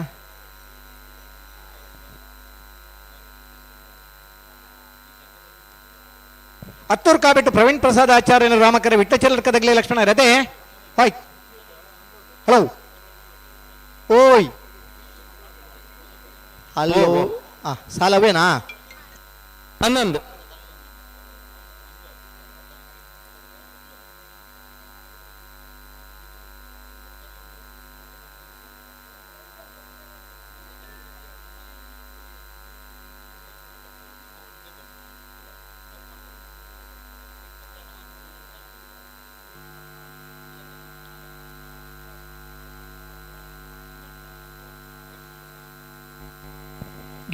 ಅತ್ತೂರು ಕಾಬೆಟ್ಟು ಪ್ರವೀಣ್ ಪ್ರಸಾದ್ ಆಚಾರ್ಯನ ರಾಮಕರ ವಿಟ್ಟ ಚೆಲ್ಲರ್ಕದಗ್ಲೇ ಲಕ್ಷ್ಮಣ ರದೆ. ಹಾಯ್ ಹಲೋ ಓಯ್ ಹಲೋ ಸಾಲವೇನಾ 11.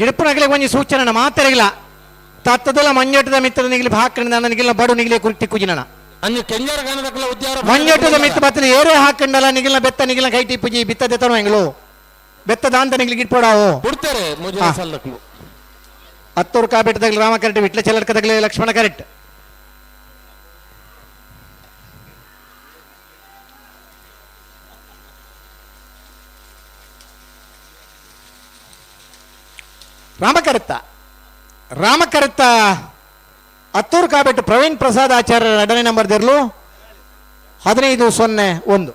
ಗಿಡಪುನಗಲೆ ಒಂಜಿ ಸೂಚನೆ ಮಾತೆರೆಗಿಲ್ಲ ತತ್ತದಲ್ಲ ಮಂಜಟದ ಮಿತ್ರ ನಿಗಲಿ ಹಾಕಂಡ ನಿಗಿಲ್ಲ ಬಡು ನಿಗಲಿ ಕುರ್ತಿ ಕುಜಿನ ಮಂಜಟದ ಮಿತ್ರ ಬತ್ತದ ಏರೇ ಹಾಕಂಡಲ್ಲ ನಿಗಿಲ್ಲ ಬೆತ್ತ ನಿಗಿಲ್ಲ ಕೈ ಟಿಪ್ಪುಜಿ ಬಿತ್ತದೆ ತನೋ ಎಂಗ್ಲು ಬೆತ್ತದ ಅಂತ ನಿಗಲಿ ಗಿಟ್ಪೋಡಾವು ಬಿಡ್ತಾರೆ ಹತ್ತೂರು ಕಾ ಬೆಟ್ಟದಾಗಲಿ ರಾಮ ಕರೆಕ್ಟ್ ವಿಟ್ಲ ಚೆಲ್ಲಡ್ಕದಾಗಲಿ ಲಕ್ಷ್ಮಣ ಕರೆಕ್ಟ್. ರಾಮಕರತ್ತ ರಾಮಕರತ್ತ ಅತ್ತೂರು ಕಾಬೆಟ್ಟು ಪ್ರವೀಣ್ ಪ್ರಸಾದ್ ಆಚಾರ್ಯ ಎರಡನೇ ನಂಬರ್ ದಿರ್ಲು 15:01.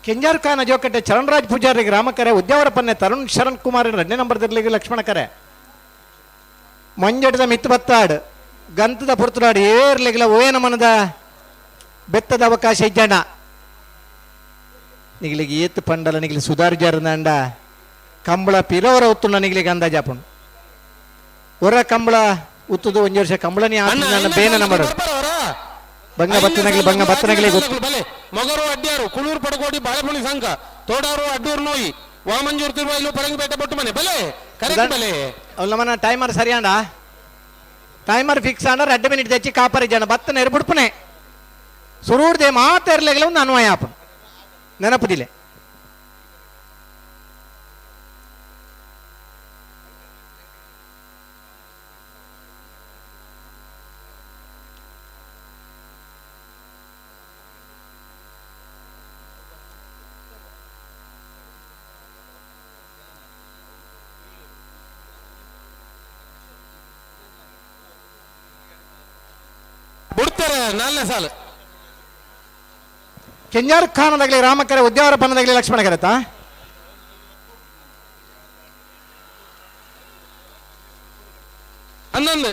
ಕೆಂಜಾರ್ ಖಾನ್ ಅಜೋಕಟ್ಟೆ ಚರಣ್ರಾಜ್ ಪೂಜಾರಿಗೆ ರಾಮಕರೆ ಉದ್ಯಾವರ ಪನ್ನೆ ತರುಣ್ ಶರಣ್ ಕುಮಾರ್ ಎರಡನೇ ನಂಬರ್ ದಿರ್ಲಿಗೆ ಲಕ್ಷ್ಮಣ ಕರೆ. ಮಂಜಟದ ಮಿತ್ತು ಬತ್ತಾಡ್ ಗಂತದ ಪುರ್ತುಡಾಡ್ ಏರ್ಲಿಗಿಲ್ಲ ಓಯನ ಮನದ ಬೆತ್ತದ ಅವಕಾಶ ಇಜ್ಜಣ್ಣ ನಿಗಲಿಗೆ ಏತ್ತು ಪಂಡಲ ನಿಗಲಿ ಸುಧಾರ್ ಜಾರದಂಡ ಕಂಬಳ ಪಿರವರ ಉತ್ತುಂಡ ನಿಗಲಿಗೆ ಅಂದಾಜಾಪುಂಡು ಹೊರ ಕಂಬಳ ಉತ್ತುದು ಒಂಜಿ ವರ್ಷ ಕಂಬಳನಿ ನನ್ನ ಬೇನ ನಂಬರ್ ಬಂಗ ಬತ್ತನಗಲಿ ಬಂಗ ಬತ್ತನಗಲಿ ಗೊತ್ತು. ಮೊಗರು ಅಡ್ಡಿಯಾರು ಕುಳೂರು ಪಡಕೋಡಿ ಬಾಳೆಪುಣಿ ಸಂಘ ತೋಡಾರು ಅಡ್ಡೂರು ನೋಯಿ ವಾಮಂಜೂರು ತಿರುವಾಯಿಲು ಪರಂಗಿಪೇಟೆ ಬೊಟ್ಟು ಮನೆ ಬಲೆ ಕರೆಕ್ಟ್ ಬಲೆ. ಅವಲ್ಲ ಟೈಮರ್ ಸರಿ ಅಂಡ ಟೈಮರ್ ಫಿಕ್ಸ್ ಆಂಡ 2 ಮಿನಿಟ್ తెచ్చి ಕಾಪರಿ ಜನ ಬತ್ತನ ಎರ್ಬಿಡ್ಪುನೆ ಸುರೂರ್ದೆ ಮಾತೆರ್ಲೆಗಲ ಒಂದು ಅನ್ವಯ ಆಪ ನೆನಪುದಿಲೆ. ಬಿಡ್ತಾರೆ 4ನೇ ಸಾಲು. ಕೆಂಜಾರ್ ಖಾನದಾಗಲಿ ರಾಮಕರೆ ಉದ್ಯಾವರ ಪನ್ನದಾಗಲಿ ಲಕ್ಷ್ಮಣ ಕರೆತ. 11.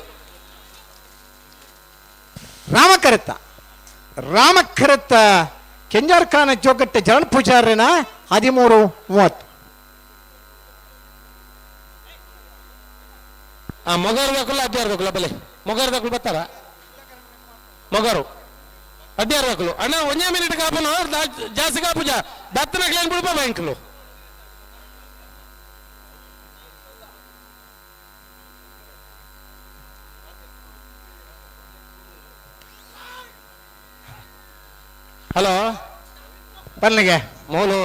ರಾಮಕರೆತ್ತ ರಾಮಕರೆತ್ತ ಕೆಂಜಾರ್ ಖಾನ ಚೌಕಟ್ಟೆ ಜರಣ ಪೂಜಾರ್ಯನ 13:30. ಮೊಗರ್ ದಕುಲು ಅಡ್ಡಿಯಾರ್ ದಕುಲು ಬಲೆ ಮೊಗರ್ ದಕುಲು ಬರ್ತಾರ ಮೊಗರು ಅಡ್ಡಿಯಾರ್ ದಕುಲು ಅಣ್ಣ ಒಂದೇ ಮಿನಿಟ್ ಕಾಪುನು ಜಾಸ್ತಿ ಕಾಪುಜ ದತ್ತನ ಕ್ಲೇನ್ ಬಿಡ್ಪ ಬ್ಯಾಂಕ್ಲು. ಹಲೋ ಪನ್ಲಿಗೆ ಮೋಲು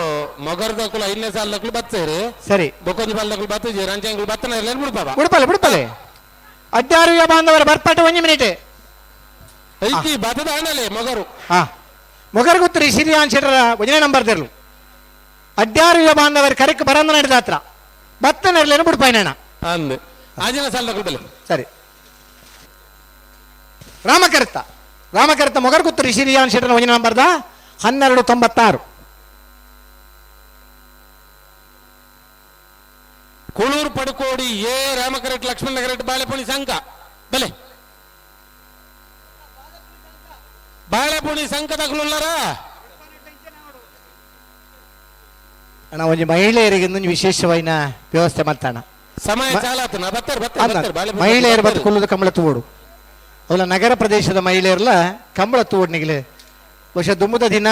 ಮೊಗರ್ ದಕುಲು 5ನೇ ಸಾಲ ದಕುಲು ಬತ್ತೇರಿ ಸರಿ ಬೊಕೊಂಜಿ ಬಾಲ್ ದಕುಲು ಬತ್ತಿಜಿ ರಂಜಂಗುಲು ಬತ್ತನ ಇರ್ಲೇನ್ ಬಿಡ್ಪ ಬಿಡ್ಪಲೆ ಬಿಡ್ಪಲೆ ಅಡ್ಡಾರು ಬಾಂಧವರ ಬರ್ಪಾಟ 1 ಮಿನಿಟ್ ಐತಿ ಬತ್ತದ ಆನಲೆ ಮೊಗರು. ಹಾ ಮೊಗರು ಗೊತ್ತರಿ ಸಿರಿಯಾನ್ ಶೆಟ್ಟರ ಒಂದನೇ ನಂಬರ್ ತೆರಲು ಅಡ್ಡಾರು ಬಾಂಧವರ ಕರೆಕ್ ಬರಂದ ನಡೆದ ಹತ್ರ ಬತ್ತನ ಇರ್ಲೇನು ಬಿಡ್ಪಾಯ್ನಣ್ಣ ಅಂದ್ ಆಜಿನ ಸಾಲ ದಕುಲು ಬಲೆ ಸರಿ. ರಾಮಕರ್ತ ರಾಮಕರ್ತ ಮೊಗರು ಗೊತ್ತರಿ ಸಿರಿಯಾನ್ ಶೆಟ್ಟರ ಒಂದನೇ ನಂಬರ್ದ 12:96. ಕುಳೂರು ಪಡುಕೋಡಿ ಎ ರಾಮಕರೆಟ್ ಲಕ್ಷ್ಮಣ ಕರೆಟ್ ಬಾಳೆಪುಣಿ ಸಂಘ ಬಲೆ ಬಾಳೆಪುಣಿ ಸಂಘ ತಗುಲುಲ್ಲಾರ ಅಣ್ಣ ಒಂಜಿ ಮಹಿಳೆಯರಿಗೆ ಇನ್ನೊಂದು ವಿಶೇಷವಾಯಿನ ವ್ಯವಸ್ಥೆ ಮಾಡ್ತಾಣ ಸಮಯ ಚಾಲಾತನ ಬತ್ತಾರೆ ಬತ್ತಾರೆ ಬತ್ತಾರೆ ಬಾಳೆಪುಣಿ ಮಹಿಳೆಯರು ಬತ್ತು ಕುಲ್ಲುದು ಕಂಬಳ ತೂಡು ಅವಲ ನಗರ ಪ್ರದೇಶದ ಮಹಿಳೆಯರ್ಲ ಕಂಬಳ ತೂಡ್ನಿಗ್ಲೆ ಬಹುಶಃ ದುಮ್ಮದ ದಿನ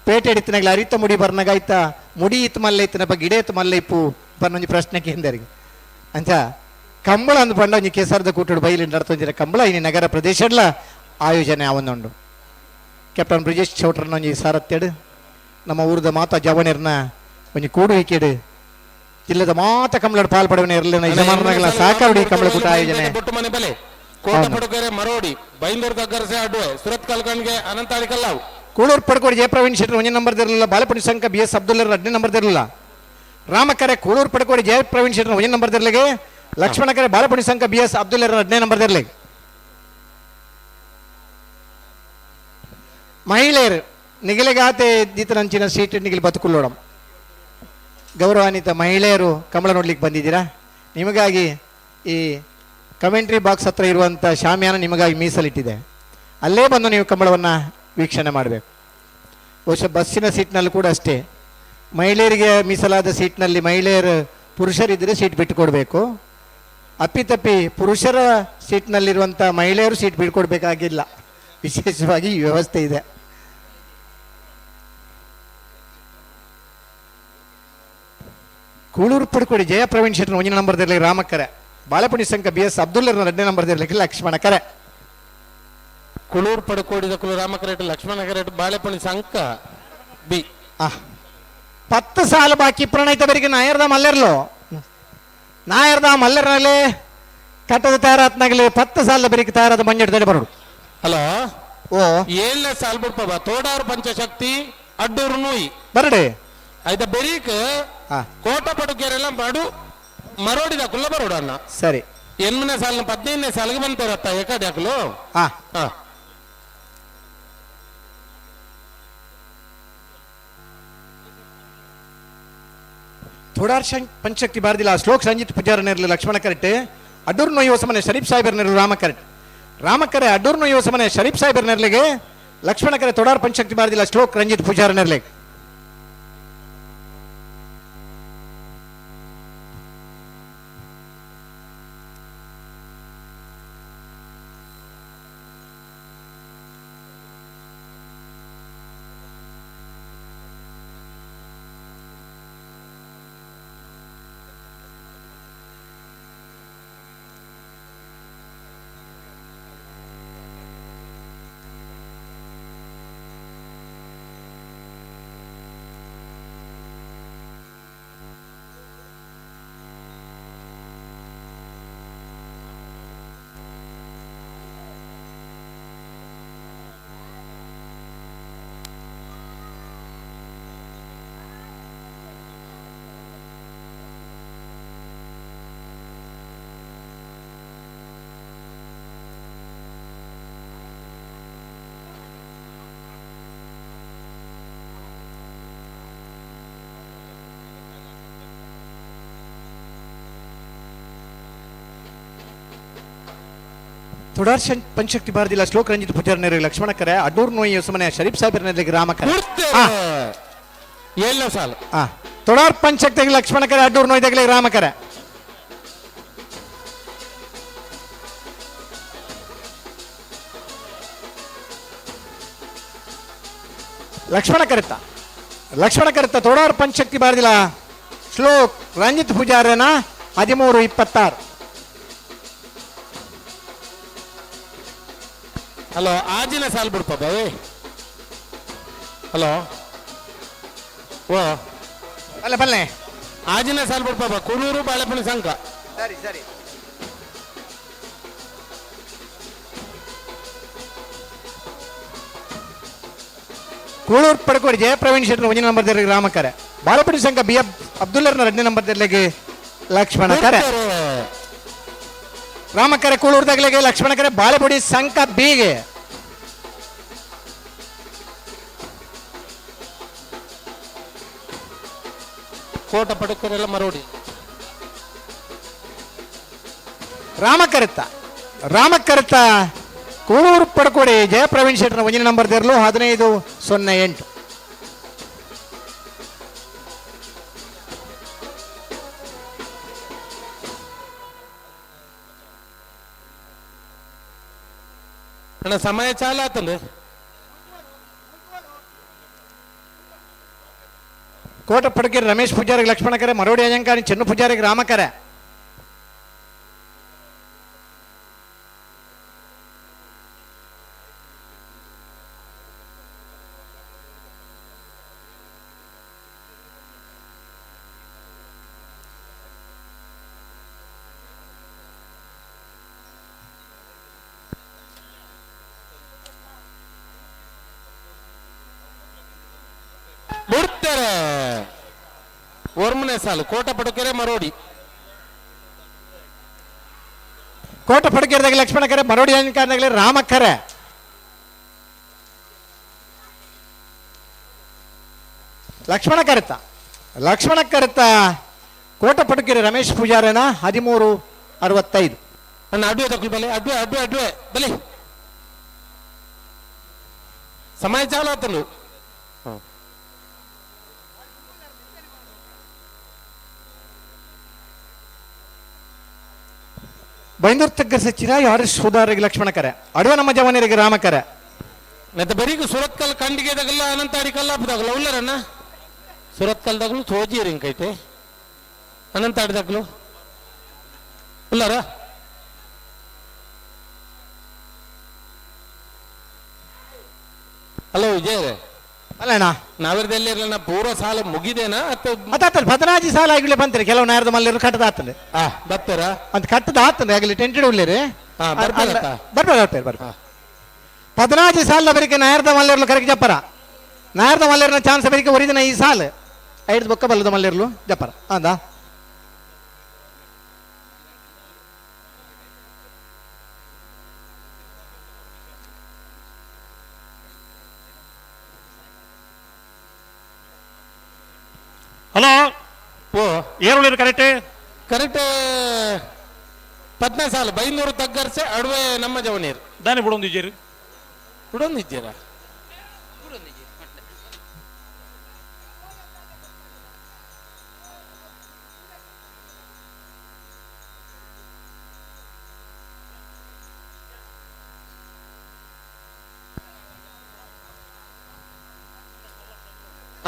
ಪೇಟೆ ಹಿಡಿತನಾಗ್ಲ ಅರಿತ ಮುಡಿ ಬರ್ನಾಗ ಆಯ್ತ ಮುಡಿ ಇತ್ತು ಮಲ್ಲ ಇತ್ತನಪ್ಪ ಗಿಡ ಇತ್ತು ಮಲ್ಲ ಇಪ್ಪು ಬನ್ನೊಂಜಿ ಪ್ರಶ್ನೆ ಕೇಂದರಿಗೆ ಅಂಚ ಕಂಬಳ ಅಂದ್ ಪಂಡ ಒಂಜಿ ಕೆಸರದ ಕೂಟುಡು ಬೈಲಿ ನಡ್ತೊಂಜಿರ ಕಂಬಳ ಇನಿ ನಗರ ಪ್ರದೇಶಡ್ಲ ಆಯೋಜನೆ ಆವೊಂದುಂಡು. ಕ್ಯಾಪ್ಟನ್ ಬ್ರಿಜೇಶ್ ಚೌಟ್ರನ ಒಂಜಿ ಸಾರತ್ಯಡು ನಮ್ಮ ಊರದ ಮಾತಾ ಜವನಿರ್ನ ಒಂಜಿ ಕೂಡು ಹಿಕ್ಕಿಡು ಜಿಲ್ಲೆದ ಮಾತ ಕಂಬಳಡ್ ಪಾಲ್ ಪಡವನ ಇರಲಿಲ್ಲ ಯಜಮಾನರಾಗಲ ಸಾಕಾರುಡಿ ಕಂಬಳ ಕೂಟ ಆಯೋಜನೆ. ಬೊಟ್ಟು ಮನೆ ಬಲೆ ಕೋಟ ಪಡುಗೆರೆ ಮರೋಡಿ ಬೈಂದೂರು ಗಗ್ಗರಸೆ ಅಡ್ವೆ ಸುರತ್ ಕಲ್ಕಣ್ಗೆ ಅನಂತಾಳಿ ಕಲ್ಲಾವು ಕೂಳೂರು ಪಡ್ಕೋಡಿ ಜಯಪ್ರವೀಣ್ ಶೆಟ್ಟರ್ ಒಂದೇ ನಂಬರ್ ಇರಲಿಲ್ಲ. ಬಾಲಪುಣಿ ಸಂಘ ಬಿ ಎಸ್ ಅಬ್ದುಲ್ಲರ್ 2ನೇ ನಂಬರ್ ಇರಲಿಲ್ಲ. ರಾಮಕರೆ ಕೂಳೂರು ಪಡ್ಕೋಡಿ ಜಯಪ್ರವೀಣ್ ಶೆಟ್ಟರ್ ಒಂದೇ ನಂಬರ್ ಇರಲಿಗೆ ಲಕ್ಷ್ಮಣಕರೆ ಬಾಲಪುಣಿ ಸಂಘ ಬಿ ಎಸ್ ಅಬ್ದುಲ್ಲರ್ 2ನೇ ನಂಬರ್ ಇರಲಿ. ಮಹಿಳೆಯರು ನಿಗಲೆಗಾತೆ ದೀತನಂಚಿನ ಸೀಟ್ ನಿಗಿಲ್ ಬದುಕುಳ್ಳೋಡಂ. ಗೌರವಾನ್ವಿತ ಮಹಿಳೆಯರು ಕಮಲ ನೋಡ್ಲಿಕ್ಕೆ ಬಂದಿದ್ದೀರಾ, ನಿಮಗಾಗಿ ಈ ಕಮೆಂಟ್ರಿ ಬಾಕ್ಸ್ ಹತ್ರ ಇರುವಂಥ ಶಾಮಿಯಾನ ನಿಮಗಾಗಿ ಮೀಸಲಿಟ್ಟಿದೆ. ಅಲ್ಲೇ ಬಂದು ನೀವು ಕಂಬಳವನ್ನು ವೀಕ್ಷಣೆ ಮಾಡಬೇಕು. ಬಹುಶಃ ಬಸ್ಸಿನ ಸೀಟ್ನಲ್ಲಿ ಕೂಡ ಅಷ್ಟೇ, ಮಹಿಳೆಯರಿಗೆ ಮೀಸಲಾದ ಸೀಟ್ನಲ್ಲಿ ಮಹಿಳೆಯರು ಪುರುಷರಿದ್ದರೆ ಸೀಟ್ ಬಿಟ್ಟುಕೊಡ್ಬೇಕು. ಅಪ್ಪಿತಪ್ಪಿ ಪುರುಷರ ಸೀಟ್ನಲ್ಲಿರುವಂಥ ಮಹಿಳೆಯರು ಸೀಟ್ ಬಿಟ್ಕೊಡ್ಬೇಕಾಗಿಲ್ಲ. ವಿಶೇಷವಾಗಿ ಈ ವ್ಯವಸ್ಥೆ ಇದೆ. ಕೂಳೂರು ಪಡ್ಕೊಡಿ ಜಯ ಪ್ರವೀಣ್ ಶೆಟ್ಟರ್ 1ನೇ ನಂಬರ್ದಲ್ಲಿ ರಾಮಕರೆ, ಬಾಲಪುಣಿ ಸಂಘ ಬಿ ಎಸ್ ಅಬ್ದುಲ್ಲರ್ನ 2ನೇ ನಂಬರ್ದಲ್ಲಿ ಲಕ್ಷ್ಮಣ ಕರೆ. ಕುಳೂರು ಪಡ್ಕೋಡಿದ ಕುಲು ರಾಮಕರೆಟ್ ಲಕ್ಷ್ಮಣ ಕರೆಟ್ ಬಾಳೆಪುಣಿ ಸಂಕ ಬಿ. 10 ಸಾಲ ಬಾಕಿ ಪ್ರಣಯಿತ ಬರಿಗೆ ನಾಯರ್ದ ಮಲ್ಲೆರ್ಲು ನಾಯರ್ದ ಮಲ್ಲೆರ್ನಲ್ಲಿ ಕಟ್ಟದ ತಯಾರಾತ್ನಾಗಲಿ 10 ಸಾಲ ಬರಿಗೆ ತಯಾರಾದ ಮಂಜು ಬರೋಡು. ಹಲೋ ಓ 7ನೇ ಸಾಲ್ ಬಿಡ್ಪವ ತೋಡಾರು ಪಂಚಶಕ್ತಿ ಅಡ್ಡೂರು ನೂಯಿ ಬರಡಿ ಆಯ್ತಾ ಬೆರೀಕ್ ಕೋಟ ಪಡುಗೆರೆಲ್ಲ ಮಾಡು ಮರೋಡಿದ ಕುಲ್ಲ ಬರೋಡು ಅಣ್ಣ. ಸರಿ 8ನೇ ಸಾಲಿನ 15ನೇ ಸಾಲಿಗೆ ಬಂತಾರತ್ತ ಏಕಾಡಿ ಹಾಕಲು. ಹಾ ಥೋಡಾರ್ ಪಂಚಶಕ್ತಿ ಬಾರದಿಲ್ಲ. ಶ್ಲೋಕ್ ಸಂಜಿತ್ ಪೂಜಾರನಿರಲಿ ಲಕ್ಷ್ಮಣ ಕರೆಕ್ಟ್, ಅಡ್ಡೂರು ನೋಯುವ ಸಮನೆ ಶರೀಫ್ ಸಾಹೇಬರ್ನಿರಲು ರಾಮ ಕರೆಕ್ಟ್, ರಾಮಕರೆ ಅಡ್ಡೂರು ನೋಯುವ ಸಮನೆ ಶರೀಫ್ ಸಾಹೇಬರ್ನಿರ್ಲಿಗೆ ಲಕ್ಷ್ಮಣ ಕರೆ ತೊಡಾರ್ ಪಂಚಶಕ್ತಿ ಬಾರದಿಲ್ಲ ಶ್ಲೋಕ್ ರಂಜಿತ್ ಪೂಜಾರನಿರ್ಲಿಗೆ. ತೊಡಾರ್ ಪಂಚಶಕ್ತಿ ಭಾರತಿಲ ಶ್ಲೋಕ ರಂಜಿತ್ ಪೂಜಾರ್ನರಿಗೆ ಲಕ್ಷ್ಮಣ ಕರೆ ಅಡೂರ್ ನೋಯಿ ಹೊಸಮನೆ ಶರೀಫ್ ಸಾಹೇಬರ್ನಲ್ಲಿ ರಾಮ ಕರೆ. ಏಳನೇ ಸಾಲು. ತೊಡಾರ್ ಪಂಚಶಕ್ತಿಗೆ ಲಕ್ಷ್ಮಣ ಕರೆ ಅಡ್ಡೂರ್ ನೋಯ್ದಾಗಲೇ ರಾಮ ಕರೆ. ಲಕ್ಷ್ಮಣ ಕರೆತ ಲಕ್ಷ್ಮಣ ಕರೆತ ತೊಡಾರ್ ಪಂಚಶಕ್ತಿ ಭಾರತಿಲ ಶ್ಲೋಕ್ ರಂಜಿತ್ ಪೂಜಾರನ 13-26. ಹಲೋ ಆಜಿನ ಸಾಲು ಬಿಡ್ಪ ಬಾವಿ. ಹಲೋ ಓ ಅಲ್ಲ ಬಲ್ಲೆ ಆಜಿನ ಸಾಲು ಬಿಡ್ಪ ಕುಳೂರು ಬಾಳೆಪುಣಿ ಸಂಘ. ಸರಿ ಸರಿ. ಕೂಳೂರು ಪಡ್ಕೋಡಿ ಜಯಪ್ರವೀಣ್ ಶೆಟ್ಟರ್ ಒಂದನೇ ನಂಬರ್ ದೇರಿಗೆ ರಾಮಕರೆ. ಬಾಳೆಪುಣಿ ಸಂಘ ಬಿ ಅಬ್ದುಲ್ಲರ್ನ ಎರಡನೇ ನಂಬರ್ ದೇರ್ಲಿಗೆ ಲಕ್ಷ್ಮಣ ಕರೆ. ರಾಮಕರೆ ಕೂಳೂರ್ದಾಗಲಿಗೆ ಲಕ್ಷ್ಮಣ ಕರೆ ಬಾಳೆಪುಡಿ ಸಂಕ ಬಿಗೆ. ಕೋಟ ಪಡಕರೆಲ್ಲ ಮರೋಡಿ. ರಾಮಕರೆತ ರಾಮಕರೆತ ಕೂಳೂರು ಪಡ್ಕೋಡಿ ಜಯಪ್ರವೀಣ್ ಶೆಟ್ಟರ್ ಒಂದನೇ ನಂಬರ್ ದೇರ್ಲು 15-08. ಅಣ್ಣ ಸಮಯ ಚಾಲ ಆತಂದ್ರೆ. ಕೋಟ ಪಡಕೆರೆ ರಮೇಶ್ ಪೂಜಾರಿಗೆ ಲಕ್ಷ್ಮಣ ಕರೆ ಮರೋಡಿ ಅಯ್ಯಂಕಾರಿ ಚೆನ್ನು ಪೂಜಾರಿಗೆ ರಾಮಕರೆ. ಬಿಡ್ತಾರೆ ಒರ್ಮನೆ ಸಾಲು ಕೋಟ ಪಡಕೆರೆ ಮರೋಡಿ. ಕೋಟ ಪಡಕೆರೆದಾಗ ಲಕ್ಷ್ಮಣ ಕರೆ ಮರೋಡಿ ಅಯ್ಯಂಕಾರಿನಾಗಲೇ ರಾಮಕರೆ. ಲಕ್ಷ್ಮಣ ಕರೆತ ಲಕ್ಷ್ಮಣ ಕರೆತ ಕೋಟ ಪಡಕೆರೆ ರಮೇಶ್ ಪೂಜಾರನ 13-65. ಅಣ್ಣ ಅಡ್ವೆ ತಗೊಳ್ಳಿ ಬಲೆ ಅಡ್ವೆ ಅಡ್ವೆ ಅಡ್ವೆ ಬಲೆ ಸಮಯ ಚಾಲು ಆತನು. ಬೈಂದೂರು ತಗ್ಗಸ ಚಿರಾಯು ಹರೀಶ್ ಸುಧಾರಿಗೆ ಲಕ್ಷ್ಮಣ ಕರೆ ಅಡುವ ನಮ್ಮ ಜವನರಿಗೆ ರಾಮಕರೆ. ಮತ್ತೆ ಬರೀಗ ಸುರತ್ಕಲ್ ಕಂಡಿಗೆ ತಗಲ್ಲ ಅನಂತ ಅಡಿಕಲ್ಲ ಹಬ್ಬದಾಗಲ್ಲ ಉಲ್ಲರಣ್ಣ ಸುರತ್ಕಲ್ ತಗಲು ತೋಜಿರಿ ಹಿಂಕೈತೆ ಅನಂತ ಅಡಿದಾಗಲು ಉಲ್ಲಾರ. ಹಲೋ ವಿಜಯ್ ಅಲ್ಲಣ್ಣ ನಾವಿರದಲ್ಲಿ ಇರಲ್ಲ ಪೂರ್ವ ಸಾಲ ಮುಗಿದೇನಾ ಅಥವಾ ಅತ್ತಾತಲ್ಲ ಪದನಾಜಿ ಸಾಲ ಆಗಿಲ್ಲ ಬಂತಾರೆ ಕೆಲವು ನಾಯರದ ಮಲ್ಲಿರು ಕಟ್ಟದ ಆತಂದೆ ಬರ್ತಾರ ಅಂತ ಕಟ್ಟದ ಆತಂದೆ ಆಗಲಿ ಟೆಂಟೆಡ್ ಉಳ್ಳೇರಿ ಬರ್ತಾರತ್ತ? ಬರ್ತಾರೆ ಬರ್ತಾರೆ ಬರ್ತಾರೆ ಪದನಾಜಿ ಸಾಲ ಬರಿಕೆ ನಾಯರದ ಮಲ್ಲೇರ್ಲು ಕರೆಗೆ ಜಪ್ಪರ ನಾಯರದ ಮಲ್ಲೇರ್ನ ಚಾನ್ಸ್ ಬರಿಕೆ ಒರಿದಿನ ಈ ಸಾಲ ಐದು ಬೊಕ್ಕ ಬಲ್ಲದ ಮಲ್ಲೇರ್ಲು ಜಪ್ಪರ ಅಂದ. ಹಲೋ ಓ ಏರುಳಿರು ಕರೆಕ್ಟ್ ಕರೆಕ್ಟ್ ಪದ್ನ ಸಾಲು ಬೈಂದೂರು ತಗ್ಗರ್ಸೆ ಅಡುವೆ ನಮ್ಮ ಜವನೀರು ದಾನಿ ಬಿಡೊಂದಿದ್ದೀರಿ ಬಿಡೊಂದಿದ್ದೀರಾ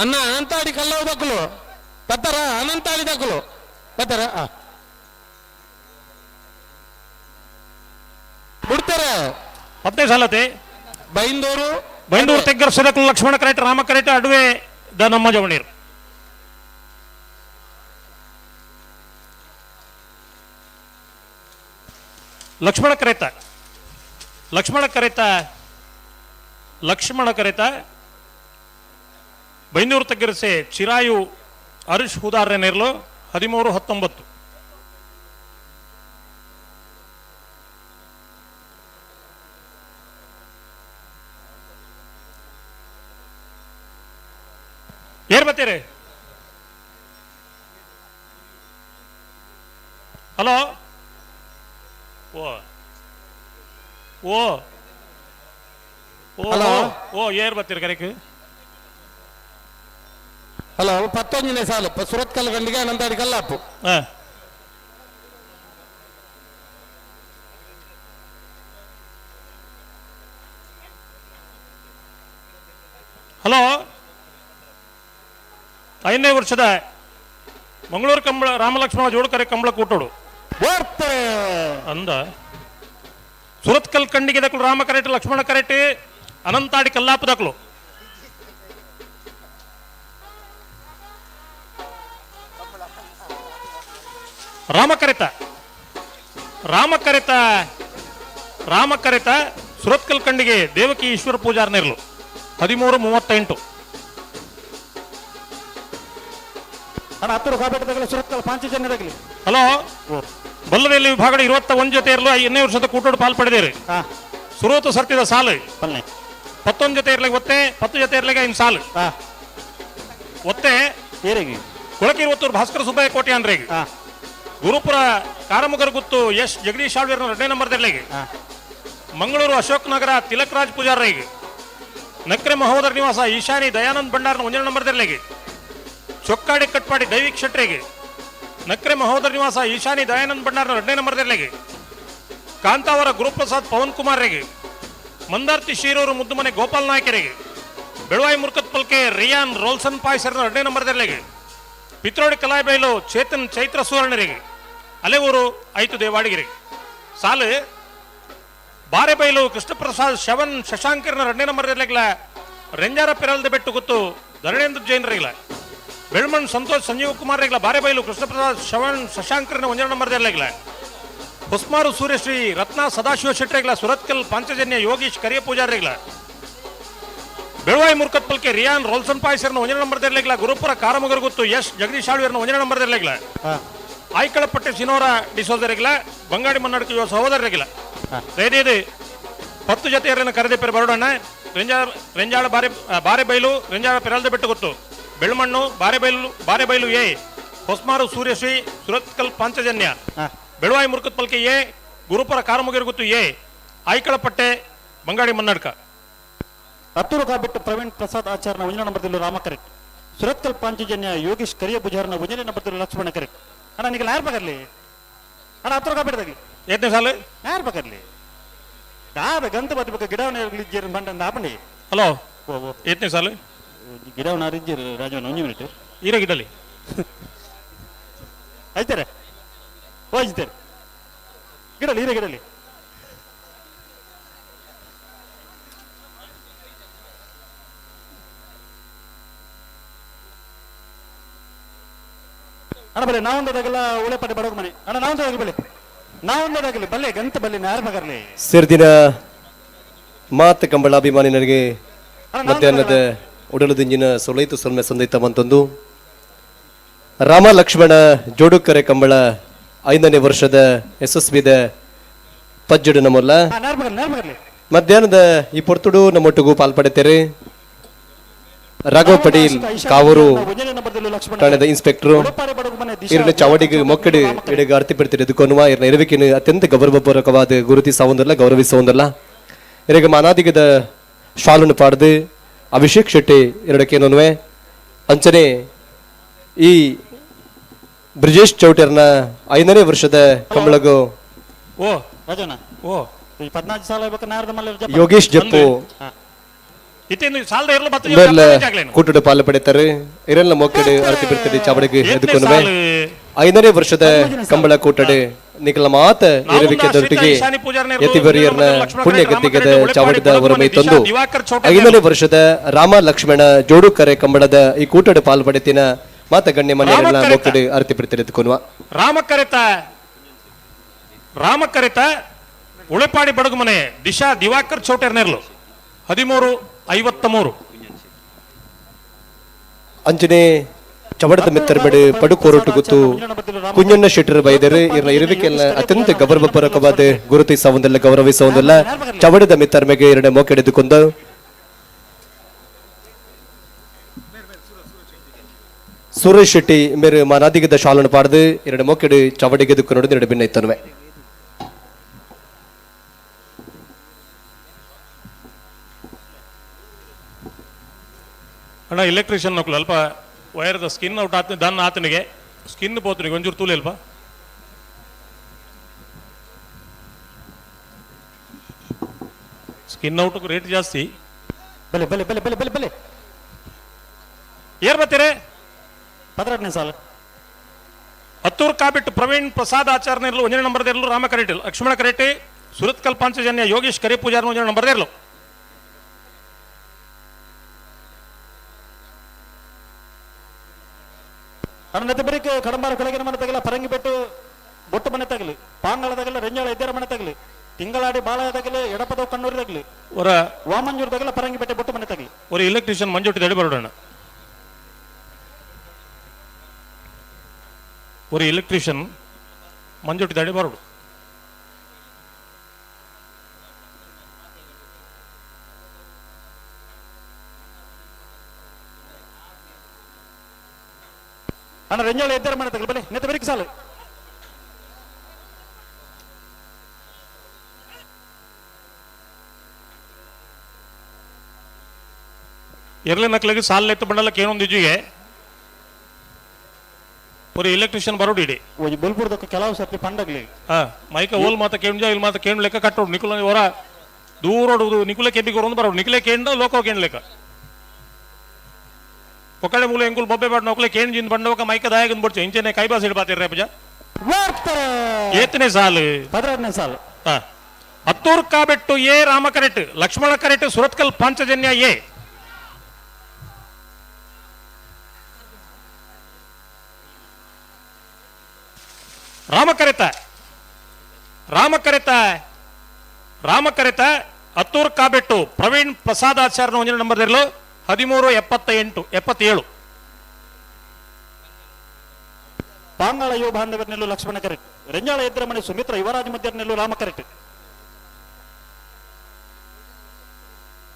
ಅಣ್ಣ ಅನಂತಾಡಿ ಕಲ್ಲವು ದಕ್ಕಲು ಬತ್ತಾರ ಅನಂತಾಡಿ ದಕ್ಕಲು ಬತ್ತಾರ ಬಿಡ್ತಾರೆ 15 ಸಾಲತೆ ಬೈಂದೂರು ಬೈಂದೂರು ತೆಗ್ಗರ್ ಸದಕಲು ಲಕ್ಷ್ಮಣ ಕರೆಟ್ ರಾಮ ಕರೆಟ್ ಅಡುವೆ the ನಮ್ಮ ಜವಣೀರು. ಲಕ್ಷ್ಮಣ ಕರೆತ ಲಕ್ಷ್ಮಣ ಕರೆತ ಲಕ್ಷ್ಮಣ ಕರೆತ ಬೈಂದೂರು ತಗ್ಗರಸೆ ಚಿರಾಯು ಹರೀಶ್ ಹುದಾರ್ರೆ ನೇರ್ಲು 13-19. ಏರ್ ಬರ್ತೀರಿ? ಹಲೋ ಓ ಓ ಓ ಓ ಏರ್ ಬತ್ತೀರಿ ಕರೆಕ್. ಹಲೋ ಪತ್ತೊಂದನೇ ಸಾಲು ಸುರತ್ಕಲ್ ಗಂಡಿಗೆ ಅನಂತಾಡಿ ಕಲ್ಲಾಪು. ಹಲೋ 5ನೇ ವರ್ಷದ ಮಂಗಳೂರು ಕಂಬಳ ರಾಮಲಕ್ಷ್ಮಣ ಜೋಡುಕರೆ ಕಂಬಳ ಕೂಟೋಡು ಅಂದ ಸುರತ್ಕಲ್ ಕಂಡಿಗೆ ದಕ್ಕಲು ರಾಮ ಕರೆಟ್ ಲಕ್ಷ್ಮಣ ಕರೆಟ್ ಅನಂತಾಡಿ ಕಲ್ಲಾಪು ದಕ್ಕಲು. ರಾಮ ಕರೆತ ರಾಮ ಕರೆತ ರಾಮ ಕರೆತ ಸುರತ್ಕಲ್ ಕಂಡಿಗೆ ದೇವಕಿ ಈಶ್ವರ ಪೂಜಾರನಿರ್ಲು 13:38. ಅಣ್ಣ ಹತ್ತು ರೂಪಾಯಿ ಸುರತ್ಕಲ್ ಪಾಂಚಜನ್ಯದಾಗಲಿ. ಹಲೋ ಬಲ್ಲದಲ್ಲಿ ವಿಭಾಗದ 21 ಜೊತೆ ಇರಲು 5ನೇ ವರ್ಷದ ಕೂಟೋಡು ಪಾಲ್ ಪಡೆದಿರಿ. ಸುರೋತು ಸರ್ತಿದ ಸಾಲು 11 ಜೊತೆ ಇರ್ಲಿಕ್ಕೆ ಒತ್ತೆ 10 ಜೊತೆ ಇರ್ಲಿಕ್ಕೆ 5 ಸಾಲು ಒತ್ತೆ ಕೊಳಕಿರುವತ್ತೂರು ಭಾಸ್ಕರ ಸುಬ್ಬಯ್ಯ ಕೋಟೆ ಅಂದ್ರೆ ಗುರುಪುರ ಕಾರಮುಗರ ಗುತ್ತು ಎಸ್ ಜಗದೀಶ್ ಆಳ್ವೇರ್ 2ನೇ ನಂಬರ್ ಇರ್ಲಿಗೆ ಮಂಗಳೂರು ಅಶೋಕ್ ನಗರ ತಿಲಕ್ ರಾಜ್ ಪೂಜಾರಿಗೆ ನಕ್ರೆ ಮಹೋದರ ನಿವಾಸ ಈಶಾನಿ ದಯಾನಂದ್ ಭಂಡಾರ್ನ 1ನೇ ನಂಬರ್ ಇರ್ಲಿಗೆ ಚೊಕ್ಕಾಡಿ ಕಟ್ಪಾಡಿ ದೈವಿಕ್ ಶೆಟ್ರಿಗೆ ನಕ್ರೆ ಮಹೋದರ ನಿವಾಸ ಈಶಾನಿ ದಯಾನಂದ್ ಭಂಡಾರ್ನ 2ನೇ ನಂಬರ್ ಇರ್ಲಿಗೆ ಕಾಂತಾವರ ಗುರುಪ್ರಸಾದ್ ಪವನ್ ಕುಮಾರ್ರಿಗೆ ಮಂದಾರ್ತಿ ಶೀರೂರು ಮುದ್ದುಮನೆ ಗೋಪಾಲ್ ನಾಯಕರಿಗೆ ಬೆಳವಾಯಿ ಮುರ್ಕತ್ ಪಲ್ಕೆ ರಿಯಾನ್ ರೋಲ್ಸನ್ ಪಾಯ್ಸರ್ನ 2ನೇ ನಂಬರ್ ಇರ್ಲಿಗೆ ಪಿತ್ರೋಡಿ ಕಲಾಯಿಬೈಲು ಚೇತನ್ ಚೈತ್ರ ಸುವರ್ಣರಿಗೆ ಅಲೆಊರು ಐತು ದೇವಾಡಿಗಿರಿಗೆ ಸಾಲು ಬಾರೆಬೈಲು ಕೃಷ್ಣಪ್ರಸಾದ್ ಶವನ್ ಶಶಾಂಕರ್ನ 2ನೇ ನಂಬರ್ ಇರ್ಲಿಕ್ಲ ರೆಂಜಾರ ಪಿರಲ್ದ ಬೆಟ್ಟು ಗೊತ್ತು ಧರಣೇಂದ್ರ ಜೈನರಿಗಿಲ್ಲ ಬೆಳ್ಮಣ್ ಸಂತೋಷ್ ಸಂಜೀವ್ ಕುಮಾರ್ ರೇಗ್ಲ ಬಾರೆಬೈಲು ಕೃಷ್ಣಪ್ರಸಾದ್ ಶವನ್ ಶಶಾಂಕರ್ನ 1ನೇ ನಂಬರ್ ಇರ್ಲಿಕ್ಲ ಹೊಸ್ಮಾರು ಸೂರ್ಯಶ್ರೀ ರತ್ನ ಸದಾಶಿವ ಶೆಟ್ಟರೆಗ್ಲ ಸುರತ್ಕಲ್ ಪಾಂಚಜನ್ಯ ಯೋಗೀಶ್ ಕರಿಯ ಪೂಜಾರಿಗ್ಲ ಬೆಳವಾಯಿ ಮುರ್ಕತ್ ಪಲ್ಕೆ ರಿಯಾನ್ ರೋಲ್ಸನ್ ಪಾಯ್ಸರ್ನ 1ನೇ ನಂಬರ್ ಇರ್ಲಿಕ್ಲ ಗುರುಪುರ ಕಾರಮುಗರ್ ಗೊತ್ತು ಎಸ್ ಜಗದೀಶ್ ಆಳ್ವೇರ್ನ 1ನೇ ನಂಬರ್ ಇರ್ಲಿಕ್ಲ ಆಯ್ಕಳಪಟ್ಟೆ ಸಿನೋರ ಡಿಸೋದರಿಗಿಲ್ಲ ಬಂಗಾಡಿ ಮನ್ನಡ್ಕ ಯುವ ಸಹೋದರರಿಗಿಲ್ಲ ದಯದೀದು 10 ಜೊತೆಯರನ್ನು ಕರೆದಿ ಪೆರ ಬರೋಡಣ್ಣ ರೆಂಜಾಳ ಬಾರೆ ಬಾರೆಬೈಲು ರೆಂಜಾಳ ಪೆರಲ್ದ ಬೆಟ್ಟು ಗೊತ್ತು ಬೆಳ್ಮಣ್ಣು ಬಾರೆಬೈಲು ಬಾರೆಬೈಲು ಎ ಹೊಸ್ಮಾರು ಸೂರ್ಯಶ್ರೀ ಸುರತ್ಕಲ್ ಪಾಂಚಜನ್ಯ ಬೆಳವಾಯಿ ಮುರ್ಕತ್ ಪಲ್ಕೆ ಎ ಗುರುಪುರ ಕಾರಮುಗಿರ್ ಗೊತ್ತು ಎ ಆಯ್ಕಳಪಟ್ಟೆ ಬಂಗಾಡಿ ಮನ್ನಡ್ಕ. ಹತ್ತೂರು ಕಾಬಿಟ್ಟು ಪ್ರವೀಣ್ ಪ್ರಸಾದ್ ಆಚಾರ್ನ 1ನೇ ನಂಬರ್ದಲ್ಲಿ ರಾಮ ಕರೆಕ್ಟ್ ಸುರತ್ಕಲ್ ಪಾಂಚಜನ್ಯ ಯೋಗೀಶ್ ಕರಿಯ ಪೂಜಾರ್ನ 1ನೇ ನಂಬರ್ದಲ್ಲಿ ಲಕ್ಷ್ಮಣ ಕರೆಕ್ಟ್. ಅಣ್ಣ ನಿಮಗೆ ಯಾರು ಬಗರ್ಲಿ ಅಣ್ಣ ಹತ್ತು ರೂಪಾಯಿ ಎತ್ತನೇ ಸಾಲು ಯಾರು ಬಗರ್ಲಿ ದಾದ ಗಂತ ಬತ್ತಬೇಕು ಗಿಡವನ್ನ ಇಜ್ಜೇರು ಬಂಡ ಆಪಂಡಿ. ಹಲೋ ಎತ್ತನೇ ಸಾಲು ಗಿಡವನ್ನ ಇಜ್ಜೇರು ರಾಜವನ್ನ 1 ಮಿನಿಟ್ ಈರ ಗಿಡಲಿ ಆಯ್ತಾರೆ ಹೋಯ್ತಾರೆ ಗಿಡಲಿ ಈರ ಗಿಡಲಿ. ಅಣ್ಣ ಬಲೆ ನಾವೊಂದದಾಗಲ್ಲ ಉಳೆಪಟ್ಟೆ ಬಡೋಗ ಮನೆ ಅಣ್ಣ ನಾವೊಂದಾಗಲಿ ಬಲೆ ನಾವೊಂದದಾಗಲಿ ಬಲ್ಲೆ ಗಂತ ಬಲ್ಲೆ ನಾರು ಬಗರ್ಲಿ. ಸೇರ್ದಿನ ಮಾತು ಕಂಬಳ ಅಭಿಮಾನಿನರಿಗೆ ಮಧ್ಯಾಹ್ನದ ಉಡಲದಿಂಜಿನ ಸೊಲೈತು ಸೊಲ್ಮೆ ಸಂದೈತ ಮಂತೊಂದು ರಾಮ ಲಕ್ಷ್ಮಣ ಜೋಡುಕರೆ ಕಂಬಳ 5ನೇ ವರ್ಷದ ಯಶಸ್ವಿದ ಪಜ್ಜಡು ನಮ್ಮಲ್ಲ ಮಧ್ಯಾಹ್ನದ ಈ ಪೊರ್ತುಡು ನಮ್ಮೊಟ್ಟಿಗೂ ಪಾಲ್ಪಡೆತೇರೆ ರಾಘವ ಪಟೇಲ್ ಕಾವೂರು ಠಾಣದ ಇನ್ಸ್ಪೆಕ್ಟರ್ ಇರನ ಚಾವಡಿಗೆ ಮೊಕ್ಕಡಿ ಇಡಗ ಅರ್ತಿಪಡ್ತಿರೋದಕ್ಕೊನ್ನುವ ಇರನ ಇರವಿಕಿನ ಅತ್ಯಂತ ಗೌರವಪೂರ್ವಕವಾದ ಗುರುತಿಸವೊಂದಲ್ಲ ಗೌರವಿಸುವಂದಲ್ಲ ಇರಗ ಮಾನಾದಿಗದ ಶಾಲನ್ನು ಪಾಡ್ದು ಅಭಿಷೇಕ್ ಶೆಟ್ಟಿ ಎರಡಕ್ಕೇನೊನ್ವೆ ಅಂಚನೆ ಈ ಬ್ರಿಜೇಶ್ ಚೌಟರ್ನ 5ನೇ ವರ್ಷದ ಕಂಬಳಗು ಯೋಗೇಶ್ ಜಪ್ಪು ಕೂಟದ ಪಾಲು ಪಡೆತಾರೆ ಇರೆಲ್ಲ ಮೊಕ್ಕಡೆ ಅರ್ತಿ ಬಿಡ್ತಾರೆ ಚಾವಡಿಗೆ ಎದುಕೊನುವೆ 5ನೇ ವರ್ಷದ ಕಂಬಳ ಕೂಟಡೆ ನಿಖಲ ಮಾತ ಇರವಿಕೆದೊಟ್ಟಿಗೆ ಯತಿವರಿಯರ್ನ ಪುಣ್ಯ ಗದ್ದಿಗದ ಚಾವಡಿದ ಹೊರಮೈ ತಂದು 5ನೇ ವರ್ಷದ ರಾಮ ಲಕ್ಷ್ಮಣ ಜೋಡುಕರೆ ಕಂಬಳದ ಈ ಕೂಟದ ಪಾಲು ಪಡೆತಿನ ಮಾತ ಗಣ್ಯ ಮನೆಯರೆಲ್ಲ ಮೊಕ್ಕಡೆ ಅರ್ತಿ ಬಿಡ್ತಾರೆ ಎದುಕೊನುವ. ರಾಮ ಕರೆತ ಉಳೆಪಾಡಿ ಬಡಗುಮನೆ ದಿಶಾ ದಿವಾಕರ್ ಚೌಟೆರ್ನೆರ್ಲು 13:53. ಅಂಜನೆ ಚವಡದ ಮಿತ್ತರ್ಬೆಡು ಪಡುಕೋರಟು ಗೊತ್ತು ಕುಂಜಣ್ಣ ಶೆಟ್ಟರ್ ಬೈದರು ಇರ್ನ ಇರುವಿಕೆಲ್ಲ ಅತ್ಯಂತ ಗೌರವಪೂರ್ವಕವಾದ ಗುರುತಿಸುವಂದಲ್ಲ ಗೌರವಿಸುವಂದಲ್ಲ ಚವಡದ ಮಿತ್ತರ್ಮೆಗೆ ಎರಡೇ ಮೋಕೆಡೆದುಕೊಂಡು ಸುರೇಶ್ ಶೆಟ್ಟಿ ಮೇರು ಮಾನಾದಿಗದ ಶಾಲನ್ನು ಪಾಡ್ದು ಎರಡು ಮೋಕೆಡು ಚವಡಿಗೆದುಕು ನೋಡಿದ ಎರಡು ಭಿನ್ನ ಇತ್ತನ್ವೆ. ಅಣ್ಣ ಎಲೆಕ್ಟ್ರಿಷಿಯನ್ ನಕಲು ಅಲ್ಪ ವೈರ್ದ ಸ್ಕಿನ್ ಔಟ್ ಆತ ದನ್ ಆತನಿಗೆ ಸ್ಕಿನ್ ಪೋತನಿಗೆ ಒಂಚೂರು ತೂಲೆ ಅಲ್ಪ. ಸ್ಕಿನ್ ಔಟ್ ರೇಟ್ ಜಾಸ್ತಿ. ಬಲೆ ಬಲೆ ಬಲೆ ಬಲೆ ಬಲೆ ಬಲೆ. ಏರ್ ಬರ್ತೀರಿ? 12ನೇ ಸಾಲು. ಹತ್ತೂರು ಕಾಬಿಟ್ಟು ಪ್ರವೀಣ್ ಪ್ರಸಾದ್ ಆಚಾರ್ಯನಿರ್ಲು ಒಂದನೇ ನಂಬರ್ ಇರಲು ರಾಮ ಕರೆಟಿ ಲಕ್ಷ್ಮಣ ಕರೆಟಿ ಸುರತ್ಕಲ್ ಪಾಂಚಜನ್ಯ ಯೋಗೇಶ್ ಕರಿ ಪೂಜಾರ್ ಒಂದನೇ ನಂಬರ್ ಇರಲು. ಅಣ್ಣ ಬರೀಕ್ ಕಡಂಬಾರ ಕೆಳಗಿನ ಮನೆ ತಗಲ ಪರಂಗಿಬೆಟ್ಟು ಬೊಟ್ಟು ಮನೆ ತಗಲಿ ಪಾಂಗಳ ತಗಲ ರೆಂಜಾಳ ಇದ್ದರ ಮನೆ ತಗಲಿ ತಿಂಗಳಾಡಿ ಬಾಳ ತಗಲಿ ಎಡಪದ ಕಣ್ಣೂರು ತಗಲಿ ಹೊರ ವಾಮಂಜೂರು ತಗಲ ಪರಂಗಿಪೇಟೆ ಬೊಟ್ಟು ಮನೆ ತಗಲಿ. ஒரு ಎಲೆಕ್ಟ್ರಿಷಿಯನ್ ಮಂಜೊಟ್ಟಿ ತಡಿ ಬರೋಣ. ஒரு ಎಲೆಕ್ಟ್ರಿಷಿಯನ್ ಮಂಜೊಟ್ಟಿ ತಡಿ ಬರೋಡು. ಅಣ್ಣ ರೆಂಜಾಳ ಇದ್ದರ ಮನೆ ತಗಲಿ ಬಲೆ ನೆತ್ತ ಬರೀಕ್ ಸಾಲು. ಎರ್ಲೆ ನಕ್ಲಿಗೆ ಸಾಲ ಎತ್ತು ಬಂಡಲಕ್ಕೆ ಏನೊಂದು ಇಜ್ಜಿಗೆ ஒரு ಎಲೆಕ್ಟ್ರಿಷಿಯನ್ ಬರೋಡು ಇಡಿ. ಒಂಜಿ ಬೊಲ್ಪುರ್ದಕ್ಕ ಕೆಲವು ಸರ್ತಿ ಪಂಡಗ್ಲಿ. ಹಾ ಮೈಕ ಓಲ್ ಮಾತ ಕೇಂಜ ಇಲ್ಲಿ ಮಾತ ಕೇಂದ್ರ ಲೆಕ್ಕ ಕಟ್ಟೋಡು ನಿಕುಲ ಹೊರ ದೂರೋಡು ನಿಕುಲ ಕೆಬಿಗೆ ಹೊರೊಂದು ಬರೋಡು ನಿಕುಲೆ ಕೇಂದ್ರ ಲೋಕೋ ಕೇಂದ್ರ ಲೆಕ್ಕ ಒಕ್ಕಡೆ ಮೂಲೆ ಎಂಕುಲ್ ಬೊಬ್ಬೆ ಬಾಡ್ ನೋಕ್ಲೆ ಕೇಂಜಿಂದ ಬಂಡವಕ ಮೈಕ ದಾಯಗನ್ ಬೊಡ್ಚು ಇಂಚನೆ ಕೈಬಾಸ್ ಇಡ್ಬಾತಿರ್ರೆ ಪೂಜಾ. ಏತನೇ ಸಾಲು? 12ನೇ ಸಾಲು. ಹಾ ಹತ್ತೂರು ಕಾಬೆಟ್ಟು ಎ ರಾಮ ಕರೆಟ್ ಲಕ್ಷ್ಮಣ ಕರೆಟ್ ಸುರತ್ಕಲ್ ಪಾಂಚಜನ್ಯ ಎ. ರಾಮ ಕರೆತ ರಾಮ ಕರೆತ ರಾಮ ಕರೆತ ಹತ್ತೂರು ಕಾಬೆಟ್ಟು ಪ್ರವೀಣ್ ಪ್ರಸಾದ್ ಆಚಾರ್ಯ ಒಂದನೇ ನಂಬರ್ ಇರಲು 13 78 77. ಪಾಂಗಾಳ ಯುವ ಬಾಂಧವರ್ನೆಲ್ಲು ಲಕ್ಷ್ಮಣ ಕರೆಟ್ ರೆಂಜಾಳ ಎದ್ದರಮನೆ ಸುಮಿತ್ರ ಯುವರಾಜ್ ಮಧ್ಯರ್ನೆಲ್ಲು ರಾಮ ಕರೆಟ್.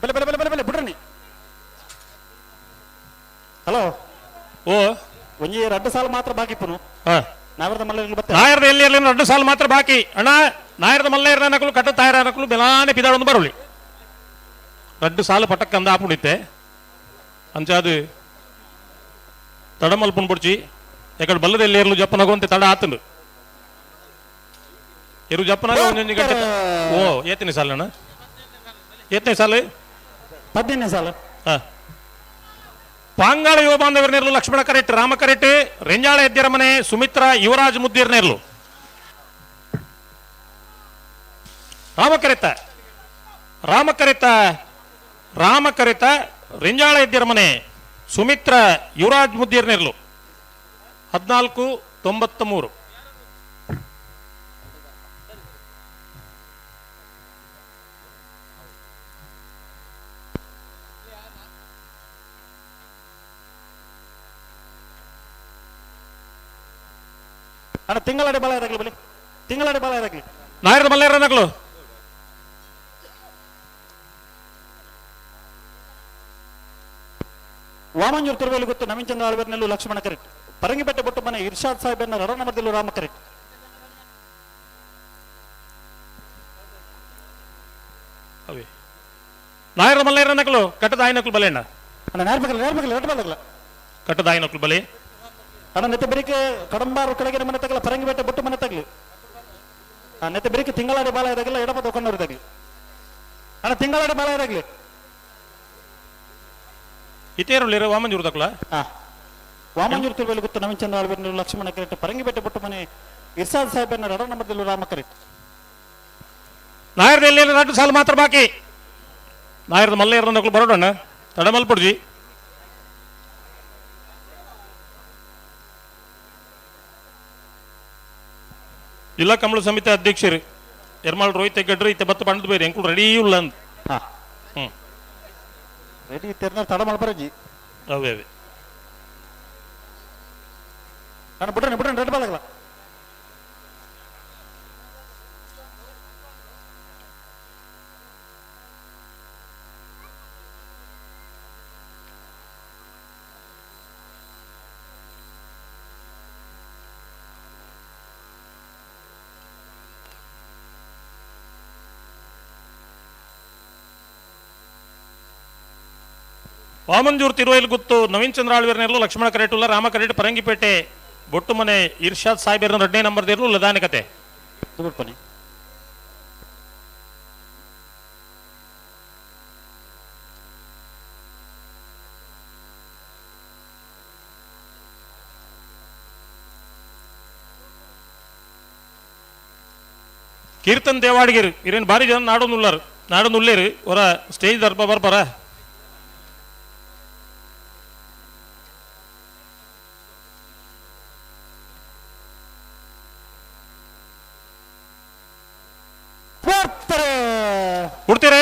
ಬಲೆ ಬಲೆ ಬಲೆ ಬಲೆ ಬಲೆ ಬಿಡ್ರಿ. ಹಲೋ ಓ ಒಂಜಿ ರಡ್ಡು ಸಾಲು ಮಾತ್ರ ಬಾಕಿ ಪುನು. ನಾಯರದ ಮಲ್ಲ ಬತ್ತೆ. ನಾಯರದ ಎಲ್ಲಿ ಇರಲಿ ರಡ್ಡು ಸಾಲು ಮಾತ್ರ ಬಾಕಿ ಅಣ್ಣ. ನಾಯರದ ಮಲ್ಲ ಇರಲ ನಕಲು ಕಟ್ಟ ತಾಯರ ನಕಲು ಬೆಲಾನೆ ಪಿದಾಡೊಂದು ಬರೋಳಿ ರಡ್ಡು ಸಾಲು ಪಟಕ್ಕಂದ ಆಪುಡಿತ್ತೆ ಅಂಚಾದು ತಡಮಲ್ಪುನ್ ಬುಡ್ಚಿ ಎಕಡೆ ಬಲ್ಲದ ಎಲ್ಲಿ ಇರಲು ಜಪ್ಪನಗೊಂತೆ ತಡ ಆತಂದು ಎರು ಜಪ್ಪನಾಗ ಒಂದೊಂದು ಗಂಟೆ. ಓ ಏತನೇ ಸಾಲು ಅಣ್ಣ? ಏತನೇ ಸಾಲು? 15ನೇ ಸಾಲು. ಹಾ ಪಾಂಗಾಳ ಯುವ ಬಾಂಧವರ್ನೆರ್ಲು ಲಕ್ಷ್ಮಣ ಕರೆಟ್ ರಾಮ ಕರೆಟ್ ರೆಂಜಾಳ ಎದ್ದಿರಮನೆ ಸುಮಿತ್ರ ಯುವರಾಜ್ ಮುದ್ದೀರ್ನೆರ್ಲು ರಾಮ ಕರೆತ ರಾಮ ಕರೆತ ರಾಮ ಕರೆತ ರೆಂಜಾಳ ಎದ್ದಿರಮನೆ ಸುಮಿತ್ರ ಯುವರಾಜ್ ಮುದ್ದೀರ್ನೆರ್ಲು 14 93. ಅಣ್ಣ ತಿಂಗಳಾಡಿ ಬಾಳ ಇದಾಗ್ಲಿ ಬಲಿ ತಿಂಗಳಾಡಿ ಬಾಳ ಇದಾಗ್ಲಿ. ನಾಯರದ ಮಲ್ಲೇರ ನಕಲು ವಾಮಂಜೂರು ತಿರುವೇಲು ಗೊತ್ತು ನವೀನ್ ಚಂದ್ರ ಆಳ್ವೇರ್ನೆಲ್ಲು ಲಕ್ಷ್ಮಣ ಕರೆಟ್ ಪರಂಗಿಪೇಟೆ ಬೊಟ್ಟು ಮನೆ ಇರ್ಷಾದ್ ಸಾಹೇಬ್ ರಡ ನಂಬರ್ದಲ್ಲೂ ರಾಮ ಕರೆಟ್. ಅವೇ ನಾಯರದ ಮಲ್ಲೇರ ನಕಲು ಕಟ್ಟದಾಯ ನಕಲು ಬಲೆ ಅಣ್ಣ. ಅಣ್ಣ ನೇರ್ಮಗಲ ನೇರ್ಮಗಲ ರಡ್ಡು ಬಾಲಗಲ ಕಟ್ಟದಾಯ ನಕಲು ಬಲೆ. ಅಣ್ಣ ನೆತ್ತ ಬೆರಿಕೆ ಕಡಂಬಾರು ಕೆಳಗಿನ ಮನೆ ತಗಲ ಪರಂಗಿಪೇಟೆ ಬೊಟ್ಟು ಮನೆ ತಗಲಿ. ನೆತ್ತ ಬೆರಿಕೆ ತಿಂಗಳಾಡಿ ಬಾಲ ಇದಾಗಲ್ಲ ಎಡಪದ ಕಣ್ಣೂರು ತಗಲಿ. ಅಣ್ಣ ತಿಂಗಳಾಡಿ ಬಾಲ ಇದಾಗ್ಲಿ. ಇತೇರುಳ್ಳಿರ ವಾಮಂಜೂರು ತಕಲ. ವಾಮಂಜೂರು ತಿರುವೇಲು ಗೊತ್ತು ನವೀನ್ ಚಂದ್ರ ಆಳ್ವೇರ್ನೆಲ್ಲು ಲಕ್ಷ್ಮಣ ಕರೆಟ್ ಪರಂಗಿಪೇಟೆ ಬೊಟ್ಟು ಮನೆ ಇರ್ಷಾದ್ ಸಾಹೇಬ್ ರಡ ನಂಬರ್ದಲ್ಲೂ ರಾಮ ಕರೆಟ್. ನಾಯರದ ಎಲ್ಲಿ ರಡ್ಡು ಸಾಲು ಮಾತ್ರ ಬಾಕಿ. ನಾಯರದ ಮಲ್ಲೇರ ನಕಲು ಬರೋಡಣ್ಣ ತಡಮಲ್ಪುಡ್ಜಿ. ಜಿಲ್ಲಾ ಕಮಲ ಸಮಿತಿ ಅಧ್ಯಕ್ಷರು ಎರ್ಮಾಳ್ ರೋಹಿತ್ ಹೆಗ್ಗಡ್ರು ಇತ್ತೆ ಬತ್ತ ಪಂಡದ ಬೇರೆ ಎಂಕುಲು ರೆಡಿ ಇಲ್ಲ ಅಂತ. ರೆಡಿ ತೆರ್ನ ತಡ ಮಲ್ಪರಜಿ. ಅವೇ ಅವೇ ನಾನು ಬಿಡ್ರಿ ಬಿಡ್ರಿ ರೆಡ್ ಬಾಲಗಲ. ವಾಮಂಜೂರು ತಿರುವೈಲ್ ಗುತ್ತು ನವೀನ್ ಚಂದ್ರ ಆಳ್ವೇರ್ನೆರ್ಲು ಲಕ್ಷ್ಮಣ ಕರೆಟುಲ್ಲ ರಾಮ ಕರೆಟ್ ಪರಂಗಿಪೇಟೆ ಬೊಟ್ಟುಮನೆ ಇರ್ಷಾದ್ ಸಾಹೇಬರ್ನ ಎರಡನೇ ನಂಬರ್ ದೇರ್ಲು ಲದಾನೆ ಕತೆ. ಕೀರ್ತನ್ ದೇವಾಡಿಗರು ಇರೇನು ಭಾರಿ ಜನ ನಾಡೊಂದುಲ್ಲಾರು ನಾಡೊಂದುಲ್ಲೇರು ಹೊರ ಸ್ಟೇಜ್ ದರ್ಪ ಬರ್ಪರ. ಕೊಡ್ತೀರೆ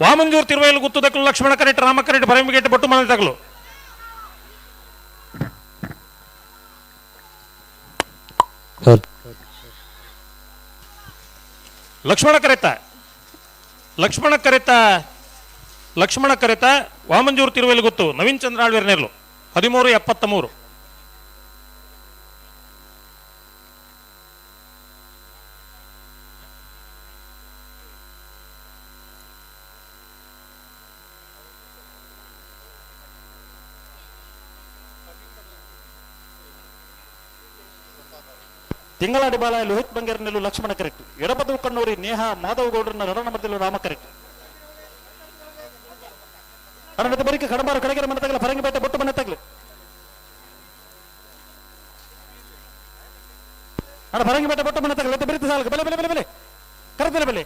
ವಾಮಂಜೂರ್ ತಿರುವೈಲು ಗುತ್ತದಕ್ಕಲು ಲಕ್ಷ್ಮಣ ಕರೆಟ್ ರಾಮ ಕರೆಟ್ ಬರಂಬಿಗೆಟ್ ಬೊಟ್ಟು ಮನೆ ತಗಲು. ಲಕ್ಷ್ಮಣ ಕರೆತ ಲಕ್ಷ್ಮಣ ಕರೆತ ಲಕ್ಷ್ಮಣ ಕರೆತ ವಾಮಂಜೂರ್ ತಿರುವೈಲು ಗೊತ್ತು ನವೀನ್ ಚಂದ್ರ ಆಳ್ವೇರ್ನೆರ್ಲು 13:73. ತಿಂಗಳಾಡಿ ಬಾಲ ಲೋಹಿತ್ ಬಂಗೇರ್ನೆಲ್ಲು ಲಕ್ಷ್ಮಣ ಕರೆಕ್ಟ್ ಎಡಬದು ಕಣ್ಣೂರಿ ನೇಹ ಮಾಧವ ಗೌಡ್ರನ್ನ ರಣ ಮಧ್ಯದಲ್ಲಿ ರಾಮ ಕರೆಕ್ಟ್ ಅಣ್ಣ ಬರಿಕೆ ಕಡಂಬಾರು ಕಡೆಗೆರೆ ಮನೆ ತಗಲ ಪರಂಗಿಪೇಟೆ ಬೊಟ್ಟು ಮನೆ ತಗಲು ಅಣ್ಣ ಪರಂಗಿಪೇಟೆ ಬೊಟ್ಟು ಮನೆ ತಗಲ ಬರಿತ ಸಾಲಕ್ಕೆ ಬೆಲೆ ಬೆಲೆ ಬೆಲೆ ಬೆಲೆ ಕರೆದಿಲ್ಲ ಬೆಲೆ.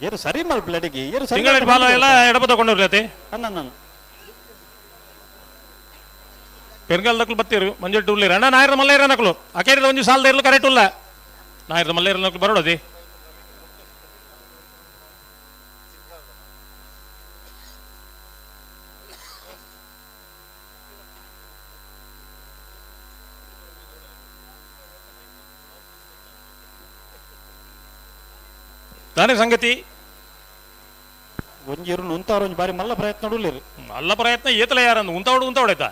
ಏರು ಸರಿ ಮಲ್ಪಲಡಿಗೆ ಏರು ಸರಿ ತಿಂಗಳಾಡಿ ಬಾಲ ಎಲ್ಲ ಎಡಬದ ಕೊಂಡಿರ್ಲತಿ ಅಣ್ಣ ನಾನು ಪೆರ್ಗಲ್ ದಕ್ಲು ಬತ್ತೀರು ಮಂಜು ಉಳ್ಳಿರ ಅಣ್ಣ ನಾಯರ ಮಲ್ಲೇರ ನಕಲು ಅಕೇರಿದ ಒಂಜಿ ಸಾಲದ ಇರ್ಲು ಕರೆಕ್ಟ್ ಉಲ್ಲ ನಾಯರದ ಮಲ್ಲೇರ ನಕಲು ಬರೋಡದಿ. ದಾನೆ ಸಂಗತಿ ಒಂಜಿ ಇರು ಉಂತಾರು ಒಂಜಿ ಬಾರಿ ಮಲ್ಲ ಪ್ರಯತ್ನ ಉಳ್ಳಿರು ಮಲ್ಲ ಪ್ರಯತ್ನ ಏತಲ ಯಾರಂದು ಉಂತಾವಡು ಉಂತಾವಡಾಯ್ತಾ.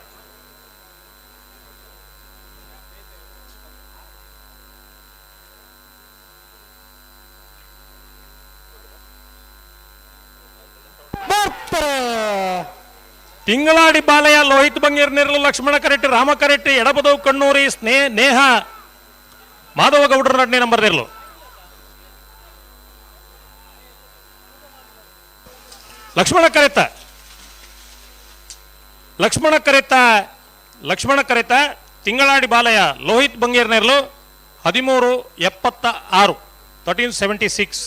ತಿಂಗಳಾಡಿ ಬಾಲಯ್ಯ ಲೋಹಿತ್ ಬಂಗೇರ್ ನೆರಳು ಲಕ್ಷ್ಮಣ ಕರೆಟ್ಟಿ ರಾಮ ಕರೆಟ್ಟಿ ಎಡಬದವು ಕಣ್ಣೂರಿ ಸ್ನೇಹ ನೇಹ ಮಾಧವ ಗೌಡರ ಎರಡನೇ ನಂಬರ್ ನೆರಳು. ಲಕ್ಷ್ಮಣ ಕರೆತ ಲಕ್ಷ್ಮಣ ಕರೆತ ಲಕ್ಷ್ಮಣ ಕರೆತ ತಿಂಗಳಾಡಿ ಬಾಲಯ್ಯ ಲೋಹಿತ್ ಬಂಗೇರ್ ನೆರಳು 13:76 13:76.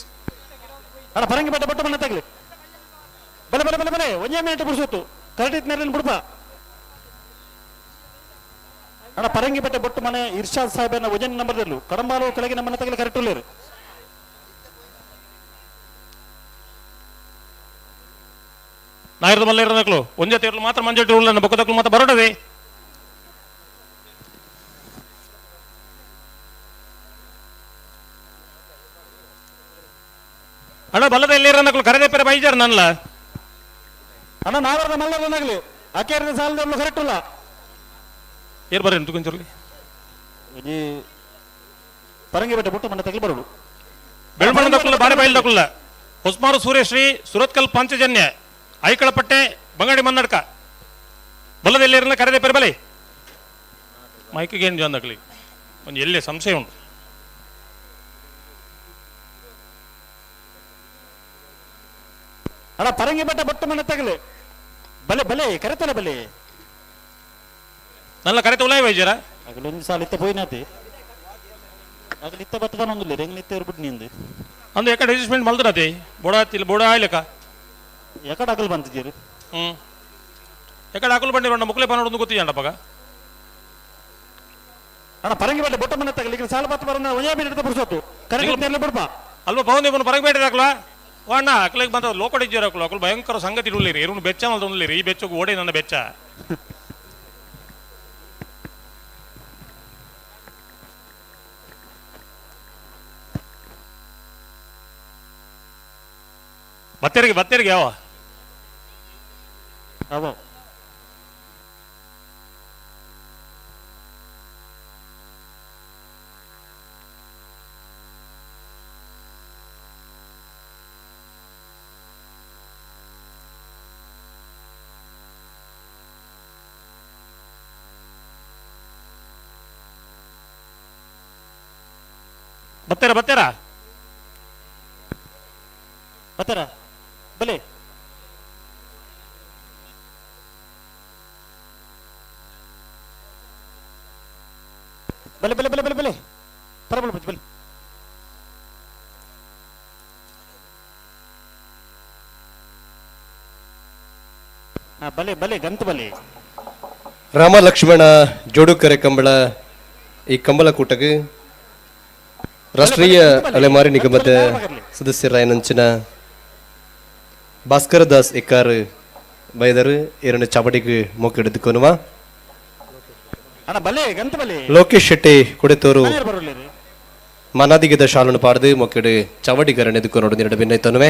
ಅಣ್ಣ ಪರಂಗಿಪೇಟೆ ಬೊಟ್ಟು ಮನೆ ತಗಲಿ ಬಲೆ ಬಲೆ ಬಲೆ ಬಲೆ ಒಂದೇ ಮಿನಿಟ್ ಬಿಡಿಸೋತು ಕರೆಕ್ಟ್ ನೆರಳಿನ ಬಿಡ್ಪ. ಅಣ್ಣ ಪರಂಗಿಪೇಟೆ ಬೊಟ್ಟು ಮನೆ ಇರ್ಷಾದ್ ಸಾಹೇಬನ ವಜನ್ ನಂಬರ್ದಲ್ಲೂ ಕಡಂಬಾಲು ಕೆಳಗಿನ ಮನೆ ತಗಲಿ ಕರೆಕ್ಟ್ ಉಳ್ಳೇರು. ನಾಯರದ ಮಲ್ಲೇರ ನಕಲು ಒಂಜೆ ತೇರ್ಲು ಮಾತ್ರ ಮಂಜೆಟ್ಟು ಉಳ್ಳ ಬೊಕ್ಕದಕ್ಲು ಮಾತ್ರ ಬರೋಡದೆ. ಅಣ್ಣ ಬಲ್ಲದ ಎಲ್ಲಿರ ನಕಲು ಕರೆದೇ ಪೆರೆ ಬೈಜಾರ ನನ್ಲ. ಅಣ್ಣ ನಾವರದ ಮಲ್ಲದ ನಗಲಿ ಅಕೇರದ ಸಾಲದಲ್ಲೂ ಕರೆಕ್ಟ್ ಉಲ್ಲ. ಏರ್ ಬರ್ರಿ ತುಕುಂಚರ್ಲಿ. ಈ ಪರಂಗಿಪೇಟೆ ಬೊಟ್ಟು ಮನೆ ತಗಲಿ ಬರೋಡು. ಬೆಳ್ಮಣ್ಣ ದಕ್ಕುಲ್ಲ ಬಾರೆ ಬೈಲ್ ದಕ್ಕುಲ್ಲ ಹೊಸ್ಮಾರು ಸೂರ್ಯಶ್ರೀ ಸುರತ್ಕಲ್ ಪಾಂಚಜನ್ಯ ಐಕಳಪಟ್ಟೆ ಬಂಗಾಡಿ ಮನ್ನಡ್ಕ ಬಲ್ಲದ ಎಲ್ಲಿರಲ್ಲ ಕರೆದೇ ಪೆರೆ ಬಲೆ ಮೈಕಿಗೆ ಏನು ಜನ ಒಂದು ಎಲ್ಲಿ ಸಂಶಯ ಉಂಟು. ಅಣ್ಣ ಪರಂಗಿಪೇಟೆ ಬೊಟ್ಟು ಮನೆ ತಗಲಿ ಬಲೆ ಬಲೆ ಕರೆತಲ್ಲ ಬಲೆ ನನ್ನ ಕರೆತ ಉಲಾಯ ವೈದ್ಯರ ಅಗಲೊಂದು ಸಾಲ ಇತ್ತ ಪೋಯಿನಾತಿ ಅಗಲ ಇತ್ತ ಬತ್ತ ಬನ್ನೊಂದಿಲ್ಲ ರೆಂಗ್ ಇತ್ತ ಇರ್ಬಿಟ್ಟು ನಿಂದು ಅಂದು ಎಕಡೆ ಅಡ್ಜಸ್ಟ್ಮೆಂಟ್ ಮಲ್ದರತಿ ಬೋಡ ತಿಲ್ ಬೋಡ ಆಯ್ಲಕ ಎಕಡೆ ಅಗಲ್ ಬಂತಿದ್ದೀರಿ. ಎಕಡೆ ಹಾಕಲು ಬಂದಿರೋ ಮುಕ್ಲೆ ಪನ್ನೊಂದು ಗೊತ್ತಿಲ್ಲ ಪಗ. ಅಣ್ಣ ಪರಂಗಿಪೇಟೆ ಬೊಟ್ಟ ಮನೆ ತಗಲಿ ಈಗ ಸಾಲ ಬತ್ತ ಬರೋಣ ಒಂದೇ ಮಿನಿಟ್ ಬಿಡಿಸೋತು ಕರೆಕ್ಟ್ ನೆರಳು ಬಿಡ್ಪ. ಅಲ್ವಾ ಪವನ್ ಇವನು ಪರಂಗಿಪೇಟೆ ಹಾಕ್ಲ ಅಣ್ಣ ಅಕ್ಲಿಗೆ ಬಂದ ಲೋಕಡಿಜ್ಜರು ಹಾಕ್ಲು ಅಕ್ಲು ಭಯಂಕರ ಸಂಗತಿ ಉಳ್ಳಿರಿ ಇವ್ನು ಬೆಚ್ಚ ಮಲ್ದ ಉಳ್ಳಿರಿ ಈ ಬೆಚ್ಚಗೆ ಓಡಿ ನನ್ನ ಬೆಚ್ಚ. ಬತ್ತೇರಿಗೆ ಬತ್ತೇರಿಗೆ ಯಾವ ಅವ ಬತ್ತೇರ ಬತ್ತೇರ ಬತ್ತಾರ ಬಲೆ ಬಲೆ ಬಲೆ ಬಲೆ ಬಲೆ ಬಲೆ ಪರಬಲ ಬಲೆ ಹಾ ಬಲೆ ಬಲೆ ಗಂತು ಬಲೆ. ರಾಮ ಲಕ್ಷ್ಮಣ ಜೋಡುಕರೆ ಕಂಬಳ ಈ ಕಂಬಳ ಕೂಟಕ್ಕೆ ರಾಷ್ಟ್ರೀಯ ಅಲೆಮಾರಿ ನಿಗಮದ ಸದಸ್ಯರಾಯನಂಚಿನ ಭಾಸ್ಕರ ದಾಸ್ ಎಕ್ಕಾರು ಬೈದರು ಎರಡು ಚಾವಡಿಗೆ ಮೊಕ್ಕೆಡೆದುಕೊನುವ ಲೋಕೇಶ್ ಶೆಟ್ಟಿ ಕೊಡೆತೋರು ಮನಾದಿಗೆದ ಶಾಲನ್ನು ಪಾಡದು ಮೊಕ್ಕೆಡು ಚಾವಡಿಗರನ್ ಎದುಕೊನೋಡು ಎರಡು ಭಿನ್ನೈತನುವೆ.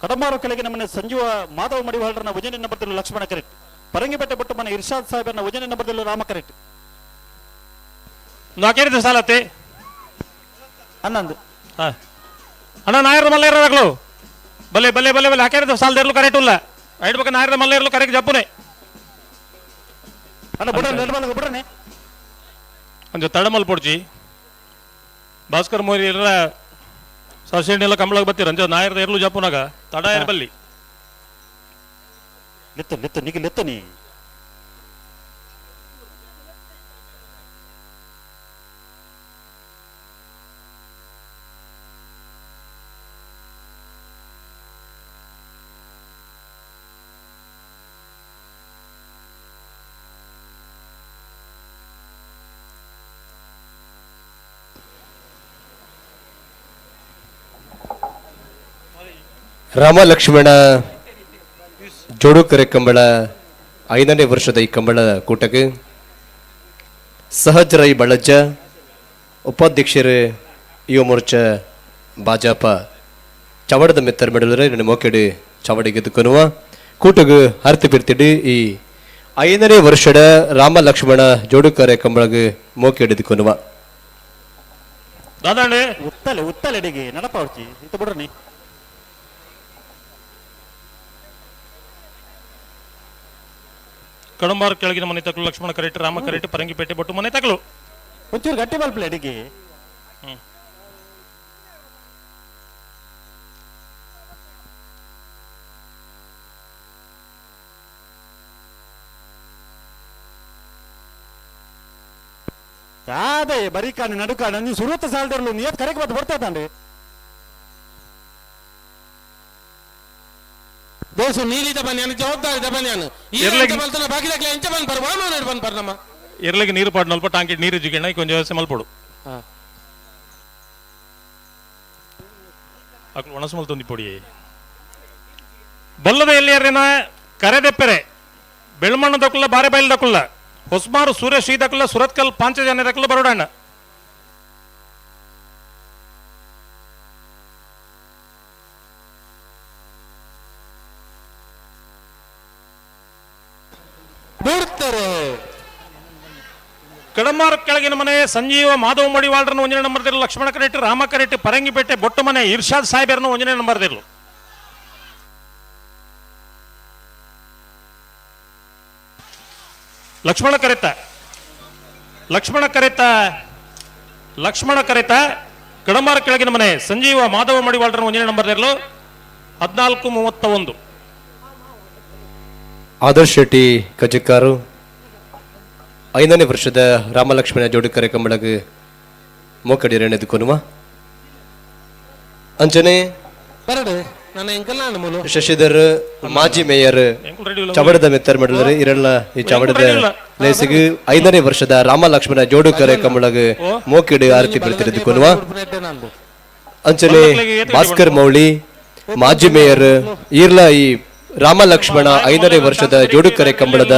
ಕಡಮಾರು ಕೆಳಗೆ ನಮ್ಮನೆ ಸಂಜೀವ ಮಾಧವ ಮಡಿವಾಳರನ್ನ ವಜನೆ ನಂಬರ್ದಲ್ಲಿ ಲಕ್ಷ್ಮಣ ಕರೆಕ್ಟ್, ಪರಂಗಿಪೇಟೆ ಬೊಟ್ಟು ಮನೆ ಇರ್ಷಾದ್ ಸಾಹೇಬರನ್ನ ವಜನೆ ನಂಬರ್ದಲ್ಲಿ ರಾಮ ಕರೆಕ್ಟ್. ನಾಲ್ಕೇರಿದ ಸಾಲತ್ತೆ 11. ಅಣ್ಣ ನಾಯರ ಮಲ್ಲ ಇರೋದಾಗ್ಲು ಬಲೆ ಬಲೆ ಬಲೆ ಬಲೆ ಹಾಕ್ಯಾರ ಸಾಲದಿರ್ಲು ಕರೆಕ್ಟ್ ಇಲ್ಲ ಐಡ್ ಬಕ್ಕ ನಾಯರದ ಮಲ್ಲ ಇರಲು ಕರೆಕ್ಟ್ ಜಪ್ಪುನೆ. ಅಣ್ಣ ಬಿಡ್ರನೆ ಬಿಡ್ರನೆ ಅಂಜ ತಡಮಲ್ ಪೊಡ್ಚಿ ಭಾಸ್ಕರ್ ಮೋರಿ ಇರ ಸೊಸೈಟಿ ಕಂಬಳಗ್ ಬತ್ತೀರ ಅಂಜ ನಾಯರದ ಇರ್ಲು ಜಪ್ಪುನಾಗ ತಡ ಇರಬಲ್ಲಿ ಲೆತ್ತು ಲೆತ್ತು ನಿಗೆ ಲೆತ್ತು ನೀ. ರಾಮ ಲಕ್ಷ್ಮಣ ಜೋಡುಕರೆ ಕಂಬಳ 5ನೇ ವರ್ಷದ ಈ ಕಂಬಳ ಕೂಟಕ್ಕೆ ಸಹಜ ರೈ ಬಳಜ್ಜ ಉಪಾಧ್ಯಕ್ಷರು ಯುವ ಮೋರ್ಚಾ ಭಾಜಪ ಚವಡದ ಮೆತ್ತರ್ ಮೆಡಲರೆ ಎರಡು ಮೋಕೆಡು ಚವಡಿಗೆ ದುಕೊನುವ ಕೂಟಗು ಹರ್ತಿ ಬಿರ್ತಿಡು ಈ 5ನೇ ವರ್ಷದ ರಾಮ ಲಕ್ಷ್ಮಣ ಜೋಡುಕರೆ ಕಂಬಳಗು ಮೋಕೆಡು ದುಕೊನುವ. ದಾದಾಂಡೆ ಉತ್ತಲೆ ಉತ್ತಲೆ ಅಡಿಗೆ ನಡಪಾವರ್ಚಿ ಇತ್ತ ಬಿಡ್ರನಿ. ಕಡಂಬಾರ್ ಕೆಳಗಿನ ಮನೆ ತಕಲು ಲಕ್ಷ್ಮಣ ಕರೆಕ್ಟ್, ರಾಮ ಕರೆಕ್ಟ್, ಪರಂಗಿಪೇಟೆ ಬೊಟ್ಟು ಮನೆ ತಕಲು. ಒಂಚೂರು ಗಟ್ಟಿ ಬಲ್ಪಲೆ ಅಡಿಗೆ. ಯಾದೇ ಬರೀ ಕಾಣು ನಡುಕಾಣ ನೀವು ಸುರುತ್ತ ಸಾಲದಿರಲು ನೀ ಕರೆಕ್ಟ್ ಬತ್ತು ಬರ್ತಾ ತಾಂಡೆ. ದೋಸು ನೀಲಿದ ಬನ್ಯಾನು ಜವಾಬ್ದಾರಿದ ಬನ್ಯಾನು ಈ ಬಲ್ತನ ಬಾಕಿದಾಗ್ಲೆ ಎಂಚ ಬಂದ್ ಪರ್ ವಾಮನ ಬಂದ್ ಪರ್ ನಮ್ಮ ಇರ್ಲಿಗೆ ನೀರು ಪಾಡ್ ನಲ್ಪ ಟಾಂಕಿ ನೀರು ಜಿಗಿಣ ಕೊಂಚ ವ್ಯವಸ್ಥೆ ಮಲ್ಪಡು ಅಕ್ಲು ಒಣಸು ಮಲ್ತೊಂದಿ ಪೊಡಿ ಬಲ್ಲದ ಎಲ್ಲಿಯರೇನ ಕರೆದೆಪ್ಪೆರೆ ಬೆಳ್ಮಣ್ಣು ದಕ್ಕುಲ್ಲ ಬಾರೆ ಬೈಲ್ ದಕ್ಕುಲ್ಲ ಹೊಸ್ಮಾರು ಸೂರ್ಯ ಶ್ರೀ ದಕ್ಕುಲ್ಲ ಸುರತ್ಕಲ್ ಪಾಂಚಜನ್ಯ ದಕ್ಕುಲ್ಲ ಬರೋಡಣ್ಣ. ಬಿಡ್ತಾರೆ. ಕಡಮಾರ ಕೆಳಗಿನ ಮನೆ ಸಂಜೀವ ಮಾಧವ ಮಡಿವಾಳರನ್ನು ಒಂದನೇ ನಂಬರ್ದಿರಲು, ಲಕ್ಷ್ಮಣ ಕರೆಟ್ಟಿ ರಾಮ ಕರೆಟ್ಟಿ ಪರಂಗಿಪೇಟೆ ಬೊಟ್ಟು ಮನೆ ಇರ್ಷಾದ್ ಸಾಹೇಬರನ್ನು ಒಂದನೇ ನಂಬರ್ದಿರಲು. ಲಕ್ಷ್ಮಣ ಕರೆತ ಲಕ್ಷ್ಮಣ ಕರೆತ ಲಕ್ಷ್ಮಣ ಕರೆತ ಕಡಮಾರ ಕೆಳಗಿನ ಮನೆ ಸಂಜೀವ ಮಾಧವ ಮಡಿವಾಳರನ್ನು ಒಂದನೇ ನಂಬರ್ದಿರಲು 14:31. ಆದರ್ಶ್ ಶೆಟ್ಟಿ ಕಜಕ್ಕಾರು 5ನೇ ವರ್ಷದ ರಾಮಲಕ್ಷ್ಮಣ ಜೋಡಿಕರೆ ಕಂಬಳಗು ಮೋಕಡಿರೆಣೆದುಕೊನುವ ಅಂಚನೆ ಶಶಿಧರ್ ಮಾಜಿ ಮೇಯರ್ ಚವಡದ ಮೆತ್ತರ್ ಮಡಲರು ಇರಲ್ಲ ಈ ಚವಡದ ಲೇಸಿಗು 5ನೇ ವರ್ಷದ ರಾಮಲಕ್ಷ್ಮಣ ಜೋಡುಕರೆ ಕಂಬಳಗು ಮೋಕಿಡು ಆರತಿ ಬಿಡ್ತಿರೆದುಕೊನುವ ಅಂಚನೆ ಭಾಸ್ಕರ್ ಮೌಳಿ ಮಾಜಿ ಮೇಯರ್ ಈರ್ಲ ಈ ರಾಮ ಲಕ್ಷ್ಮಣ 5ನೇ ವರ್ಷದ ಜೋಡುಕರೆ ಕಂಬಳದ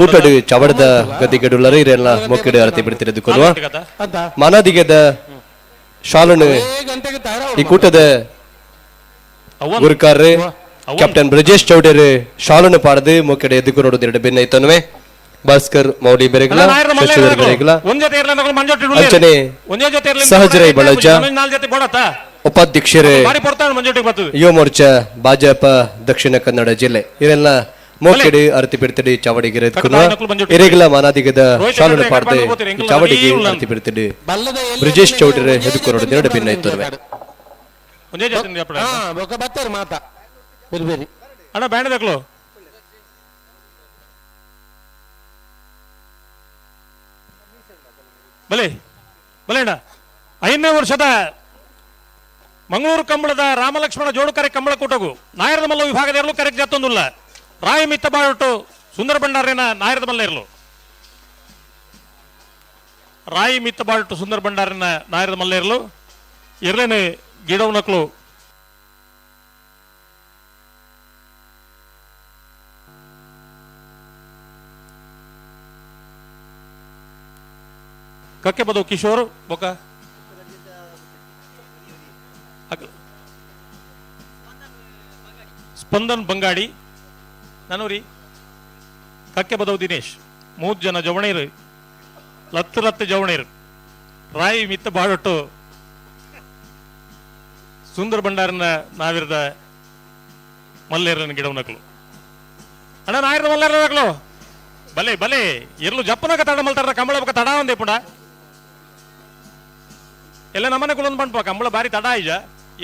ಕೂಟಡು ಚವಡದ ಗದಿಗಡುಲ್ಲರು ಇರೆಲ್ಲ ಮೊಕ್ಕಿಡು ಆರತಿ ಬಿಡ್ತಿರೆದುಕೊನುವ ಮಾನಾದಿಗೆದ ಶಾಲನು ಈ ಕೂಟದ ಗುರುಕಾರ್ ಕ್ಯಾಪ್ಟನ್ ಬ್ರಜೇಶ್ ಚೌಡೇರ್ ಶಾಲನ್ನು ಪಾಡದು ಮೊಕ್ಕಡೆ ಎದುಕುನೋಡು ಎರಡು ಬೆನ್ನ ಇತ್ತನುವೆ ಭಾಸ್ಕರ್ ಮೌಲಿ ಬೆರೆಗ್ಲ ಶಶಿಧರ್ ಬೆರೆಗ್ಲ ಅಂಚನೆ ಸಹಜರೈ ಬಳಜ ಉಪಾಧ್ಯಕ್ಷರೇ ಯುವ ಮೋರ್ಚಾ ಭಾಜಪ ದಕ್ಷಿಣ ಕನ್ನಡ ಜಿಲ್ಲೆ ಇವರೆಲ್ಲ ಮೋಕೆಡಿ ಅರತಿ ಬಿಡ್ತಿಡಿ ಚಾವಡಿಗೆ ಇರೆಗ್ಲ ಮಾನಾದಿಗದ ಶಾಲನ್ನು ಪಾಡದೆ ಚಾವಡಿಗೆ ಅರತಿ ಬಿಡ್ತಿಡಿ ಬ್ರಿಜೇಶ್ ಚೌಡರೆ ಎದುಕುನೋಡು ಎರಡು ಬೆನ್ನ ಇತ್ತನುವೆ ಮಾತಾ ಬೇರೆ ಬೇರೆ ಅಣ್ಣ ಬ್ಯಾಂಡ್ ದಕ್ಲು ಬಲೆ ಬಲೆ ಅಣ್ಣ. 5ನೇ ವರ್ಷದ ಮಂಗಳೂರು ಕಂಬಳದ ರಾಮಲಕ್ಷ್ಮಣ ಜೋಡುಕರೆ ಕಂಬಳ ಕೂಟಗು ನಾಯರದ ಮಲ್ಲ ವಿಭಾಗದ ಇರಲು ಕರೆಕ್ಟ್ ಜಾತೊಂದುಲ್ಲ ರಾಯ ಮಿತ್ತ ಬಾಳೊಟ್ಟು ಸುಂದರ ಭಂಡಾರಿನ ನಾಯರದ ಮಲ್ಲ ಇರಲು ರಾಯಿ ಮಿತ್ತ ಬಾಳೊಟ್ಟು ಸುಂದರ ಭಂಡಾರಿನ ನಾಯರದ ಮಲ್ಲ ಇರಲು ಇರ್ಲೇನೆ ಗಿಡವನಕ್ಲು ಕಕ್ಕೆ ಬದವು ಕಿಶೋರ್ ಬೊಕ ಸ್ಪಂದನ್ ಬಂಗಾಡಿ ನಾನೂರಿ ಕಕ್ಕೆ ಬದವು ದಿನೇಶ್ 3 ಜನ ಜವಣೀರು ಲತ್ತು ಲತ್ತು ಜವಣೀರು ರಾಯಿ ಮಿತ್ತ ಬಾಳೊಟ್ಟು ಸುಂದರ ಭಂಡಾರನ ನಾವಿರದ ಮಲ್ಲೇರನ ಗಿಡವನಕ್ಲು ಅಣ್ಣ ನಾಯಿರದ ಮಲ್ಲೇರನಕ್ಲು ಬಲೆ ಬಲೆ ಇರ್ಲು ಜಪ್ಪನಕ ತಡ ಮಲ್ತಾರ ಕಂಬಳ ಬೊಕ ತಡ ಒಂದೇ ಪುಡ ಎಲ್ಲ ನಮ್ಮನೆ ಕುಲೊಂದು ಬಂಡ್ಪ ಕಂಬಳ ಬಾರಿ ತಡ ಆಯ್ಜ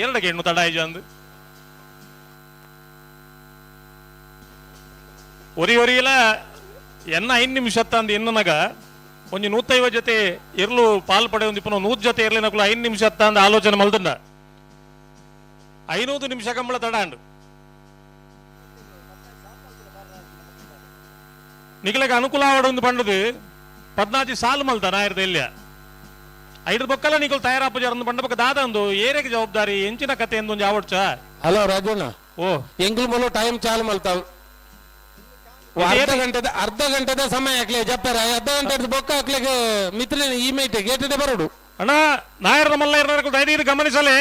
ಎರಡಕ್ಕೆ ಹೆಣ್ಣು ತಡ ಆಯ್ಜ ಅಂದು ಒರಿ ಒರಿಯಲ ಎನ್ನ 5 ನಿಮಿಷ ಅಂದು ಎನ್ನನಾಗ ಒಂಜಿ 150 ಜೊತೆ ಇರ್ಲು ಪಾಲ್ ಪಡೆ ಒಂದು 100 ಜೊತೆ ಇರ್ಲಿ ನಕಲು 5 ನಿಮಿಷ ಅಂದ ಆಲೋಚನೆ ಮಲ್ದಂಡ 500 ನಿಮಿಷ ಕಂಬಳ ತಡ ಅಂಡು ನಿಗಲಗ ಅನುಕೂಲ ಆವಡೊಂದು ಪಂಡದು 14 ಸಾಲು ಮಲ್ತ ನಾಯರ್ದ ಇಲ್ಲ ಐದು ಬೊಕ್ಕಲ ನಿಗಲ್ ತಯಾರಾಪು ಜರ ಬಂಡ ಬೊಕ್ಕ ದಾದ ಅಂದು ಏರೆಗೆ ಜವಾಬ್ದಾರಿ ಎಂಚಿನ ಕತೆ ಎಂದು ಒಂಜಿ ಆವಡ್ಚ. ಹಲೋ ರಾಜಣ್ಣ, ಓ ಎಂಗ್ಲು ಮೊಲ ಟೈಮ್ ಚಾಲು ಮಲ್ತಾವ್ ಅರ್ಧ ಗಂಟೆದ ಸಮಯ ಹಾಕ್ಲಿ ಜಪ್ಪರ ಅರ್ಧ ಗಂಟೆ ಬೊಕ್ಕ ಹಾಕ್ಲಿಕ್ಕೆ ಮಿತ್ರ ಈ ಮೈಟೆ ಗೇಟ್ ಬರೋಡು. ಅಣ್ಣ ನಾಯರ್ದ ಮಲ್ಲ ಇರ್ನಾರ ದಯದೀರು ಗಮನಿಸಲೇ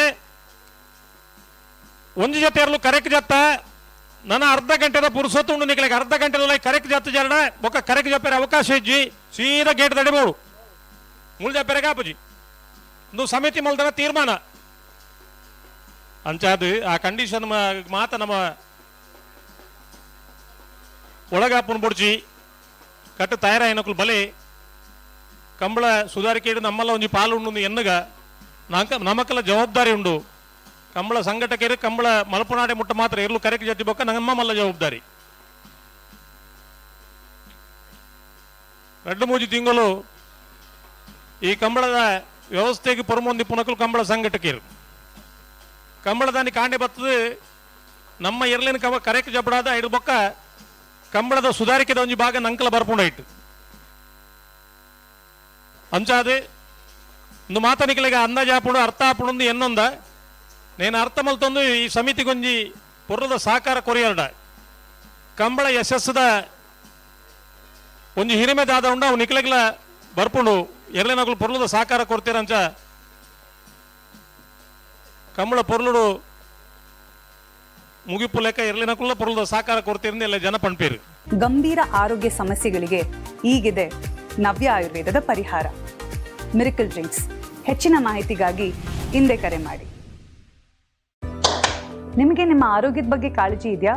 ಒಂಜಿ ಜೊತೆ ಇರಲು ಕರೆಕ್ಟ್ ಜತ್ತ ನನ್ನ ಅರ್ಧ ಗಂಟೆದ ಪುರುಸೊತ್ತು ಉಂಡು ನಿಕ್ಲೆಗೆ ಅರ್ಧ ಗಂಟೆದ ಕರೆಕ್ಟ್ ಜತ್ತ ಜರಡ ಬೊಕ್ಕ ಕರೆಕ್ಟ್ ಜಪ್ಪರೆ ಅವಕಾಶ ಇಜ್ಜಿ ಸೀದಾ ಗೇಟ್ ತಡಿಬೋದು ಮುಳ್ ಜಪ್ಪರೆ ಕಾಪುಜಿ ಒಂದು ಸಮಿತಿ ಮಲ್ದನ ತೀರ್ಮಾನ ಅಂಚಾದು ಆ ಕಂಡೀಷನ್ ಮಾತ ನಮ್ಮ ಒಳಗಾಪುನ್ ಬುಡ್ಚಿ ಕಟ್ಟು ತಯಾರಾಯಿನಕುಲು ಬಲೆ ಕಂಬಳ ಸುಧಾರಿಕೆ ನಮ್ಮಲ್ಲ ಒಂಜಿ ಪಾಲು ಉಂಡು ಎನ್ನುಗ ನಮಕಲ ಜವಾಬ್ದಾರಿ ಉಂಡು ಕಂಬಳ ಸಂಘಟಕರು ಕಂಬಳ ಮಲ್ಪನಾಡೆ ಮುಟ್ಟ ಮಾತ್ರ ಇರ್ಲು ಕರೆಕ್ಟ್ ಜೊತೆ ಬೊಕ್ಕ ನಮ್ಮ ಮಲ್ಲ ಜವಾಬ್ದಾರಿ. 2-3 ತಿಂಗಳು ಈ ಕಂಬಳದ ವ್ಯವಸ್ಥೆಗೆ ಪೊರಮೊಂದಿ ಪುನಕಲು ಕಂಬಳ ಸಂಘಟಕರು ಕಂಬಳದಾನಿ ಕಾಂಡೆ ಬರ್ತದೆ ನಮ್ಮ ಎರ್ಲಿನ ಕವ ಕರೆಕ್ಟ್ ಜಬಡಾದ ಐದು ಬೊಕ್ಕ ಕಂಬಳದ ಸುಧಾರಿಕೆದ ಒಂಜಿ ಭಾಗ ನಂಕಲ ಬರ್ಪುಂಡೈಟ್ ಅಂಚಾದೆ ಒಂದು ಮಾತನಿಕಲಿಗೆ ಅಂದಾಜು ಆಪುಂಡು ಅರ್ಥ ಆಪುಂಡು ಎನ್ನೊಂದ ನೇನು ಅರ್ಥ ಮಲ್ತೊಂದು ಈ ಸಮಿತಿಗೊಂಜಿ ಪೊರ್ಲದ ಸಹಕಾರ ಕೊರಿಯರ್ಡ ಕಂಬಳ ಯಶಸ್ಸದ ಒಂಜಿ ಹಿರಿಮೆ ದಾದ ಉಂಡು ಅವು ನಿಕ್ಲೆಗ್ಲ ಬರ್ಪುಂಡು ಎರ್ಲೆನಗುಲು ಪೊರ್ಲದ ಸಹಕಾರ ಕೊಡ್ತೀರಂಚ ಕಂಬಳ ಪೊರ್ಲುಡು ಮುಗಿಪು ಲೆಕ್ಕ ಎರ್ಲೆನಕುಲ್ಲ ಪೊರ್ಲದ ಸಹಕಾರ ಕೊಡ್ತೀರಿಂದ ಎಲ್ಲ ಜನ ಪಣ್ಪೇರು. ಗಂಭೀರ ಆರೋಗ್ಯ ಸಮಸ್ಯೆಗಳಿಗೆ ಈಗಿದೆ ನವ್ಯ ಆಯುರ್ವೇದದ ಪರಿಹಾರ ಮಿರಕಲ್ ಡ್ರಿಂಕ್ಸ್. ಹೆಚ್ಚಿನ ಮಾಹಿತಿಗಾಗಿ ಹಿಂದೆ ಕರೆ ಮಾಡಿ. ನಿಮಗೆ ನಿಮ್ಮ ಆರೋಗ್ಯದ ಬಗ್ಗೆ ಕಾಳಜಿ ಇದೆಯಾ?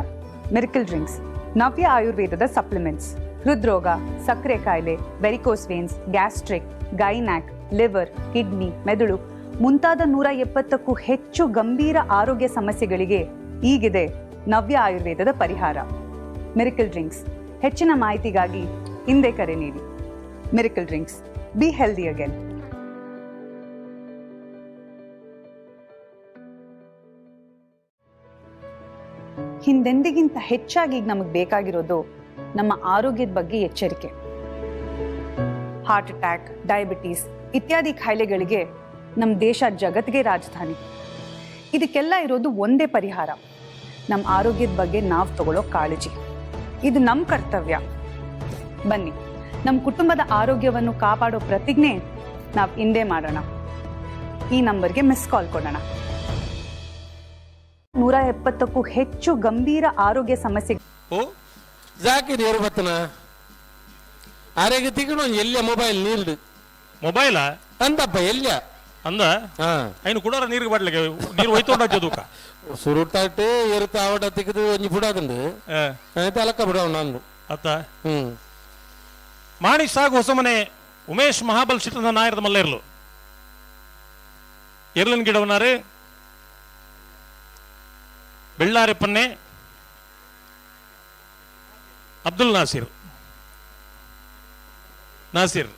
ಮಿರಕಲ್ ಡ್ರಿಂಕ್ಸ್ ನವ್ಯ ಆಯುರ್ವೇದದ ಸಪ್ಲಿಮೆಂಟ್ಸ್. ಹೃದ್ರೋಗ, ಸಕ್ಕರೆ ಕಾಯಿಲೆ, varicose veins, gastric, gynaec, liver, kidney, ಮೆದುಳು ಮುಂತಾದ 170ಕ್ಕೂ ಹೆಚ್ಚು ಗಂಭೀರ ಆರೋಗ್ಯ ಸಮಸ್ಯೆಗಳಿಗೆ ಈಗಿದೆ ನವ್ಯ ಆಯುರ್ವೇದದ ಪರಿಹಾರ ಮಿರಕಲ್ ಡ್ರಿಂಕ್ಸ್. ಹೆಚ್ಚಿನ ಮಾಹಿತಿಗಾಗಿ ಹಿಂದೆ ಕರೆ ನೀಡಿ. Miracle drinks, be healthy again. ಹಿಂದೆಂದಿಗಿಂತ ಹೆಚ್ಚಾಗಿ ಈಗ ನಮಗೆ ಬೇಕಾಗಿರೋದು ನಮ್ಮ ಆರೋಗ್ಯದ ಬಗ್ಗೆ ಎಚ್ಚರಿಕೆ. ಹಾರ್ಟ್ ಅಟ್ಯಾಕ್, ಡಯಾಬಿಟೀಸ್ ಇತ್ಯಾದಿ ಕಾಯಿಲೆಗಳಿಗೆ ನಮ್ಮ ದೇಶ ಜಗತ್ತಿಗೆ ರಾಜಧಾನಿ. ಇದಕ್ಕೆಲ್ಲ ಇರೋದು ಒಂದೇ ಪರಿಹಾರ, ನಮ್ಮ ಆರೋಗ್ಯದ ಬಗ್ಗೆ ನಾವು ತಗೊಳ್ಳೋ ಕಾಳಜಿ. ಇದು ನಮ್ಮ ಕರ್ತವ್ಯ. ಬನ್ನಿ, ನಮ್ಮ ಕುಟುಂಬದ ಆರೋಗ್ಯವನ್ನು ಕಾಪಾಡೋ ಪ್ರತಿಜ್ಞೆ ನಾವು ಇಂದೇ ಮಾಡೋಣ. ಈ ನಂಬರ್ಗೆ ಮಿಸ್ ಕಾಲ್ ಕೊಡೋಣ. 170ಕ್ಕೂ ಹೆಚ್ಚು ಗಂಭೀರ ಆರೋಗ್ಯ ಸಮಸ್ಯೆ. ಜಾಕಿರ್ ಏರು ಬತ್ತನ ಆರೋಗ್ಯ ತಿಕ್ಕಣ ಎಲ್ಲ ಮೊಬೈಲ್ ನೀರ್ಡು ಮೊಬೈಲ ಅಂದಪ್ಪ ಎಲ್ಲ ಅಂದ ಐನು ಕುಡೋರ ನೀರಿಗೆ ಬಡ್ಲಿಕ್ಕೆ ನೀರು ಹೋಯ್ತೊಂಡ ಜದುಕ ಸುರುಟಾಟು ಎರುತ ಆವಟ ತಿಕ್ಕದು ಒಂಜಿ ಬುಡಾದಂಡು ತಲಕ ಬಿಡವ ನಾನು ಅತ್ತ ಮಾಣಿ ಸಾಗು ಹೊಸಮನೆ ಉಮೇಶ್ ಮಹಾಬಲ್ ಚಿತ್ರದ ನಾಯರದ ಮಲ್ಲೇರ್ಲು ಎರ್ಲನ್ ಗಿಡವನಾರೆ ಬೆಳ್ಳಾರಿ ಪನ್ನೆ ಅಬ್ದುಲ್ ನಾಸಿರ್ ನಾಸಿರ್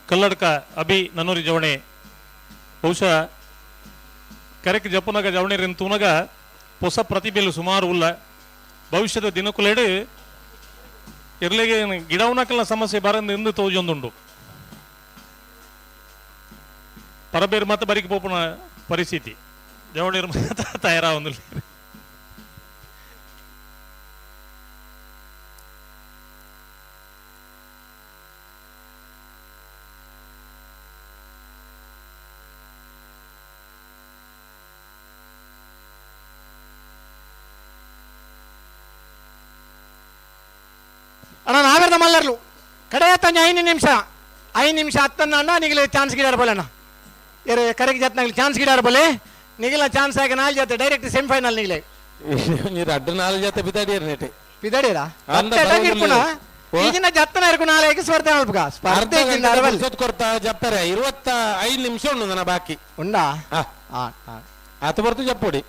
ಕಲ್ಲಡ್ಕ ಅಭಿ ನನ್ನೂರಿ ಜವಣೆ ಬಹುಶಃ ಕರೆಕ್ ಜಪ್ಪುನಗ ಜವಣೆ ತೂನಗ ಹೊಸ ಪ್ರತಿಭೆಲು ಸುಮಾರು ಉಲ್ಲ ಭವಿಷ್ಯದ ದಿನಕುಲೇಡು ಇರ್ಲಿಗೆ ಗಿಡವನಕಲ್ನ ಸಮಸ್ಯೆ ಬರಂದು ಇಂದು ತೋಜೊಂದುಂಡು ಪರಬೇರು ಮತ್ತೆ ಬರಿಗೆ ಪೋಪುನ ಪರಿಸ್ಥಿತಿ ಜವಣಿರು ಮಾತ್ರ ತಯಾರಾವೊಂದು. ಅಣ್ಣ ನಾವೆರ್ದ ಮಲ್ಲರ್ಲು ಕಡೆ ತಂಜ 5 ನಿಮಿಷ 5 ನಿಮಿಷ ಹತ್ತನ್ನ ಅಣ್ಣ ನಿಗಲೆ ಚಾನ್ಸ್ ಗಿಡಾರ ಬೋಲೆ ಅಣ್ಣ ಏರು ಕರೆಗೆ ಜತ್ನಾಗ್ಲಿ ಚಾನ್ಸ್ ಗಿಡಾರ ಬೋಲೆ ನಿಗಲ ಚಾನ್ಸ್ ಆಗಿ 4 ಜೊತೆ ಡೈರೆಕ್ಟ್ ಸೆಮಿಫೈನಲ್ ನಿಗಲೆ ನೀರು ಅಡ್ಡ 4 ಜೊತೆ ಬಿದಾಡಿಯರ್ ನೆಟೆ ಬಿದಾಡಿಯರಾ ಇರ್ಪುಣ ಈಗಿನ ಜತ್ತನ ಇರ್ಕು ನಾಳೆಗೆ ಸ್ಪರ್ಧೆ ಅಲ್ಪಗ ಸ್ಪರ್ಧೆ ಕೊಡ್ತಾ ಜಪ್ಪರೆ 25 ನಿಮಿಷ ಉಂಡು ನನ್ನ ಬಾಕಿ ಉಂಡಾ ಆತ ಬರ್ತು ಜಪ್ಪುಡಿ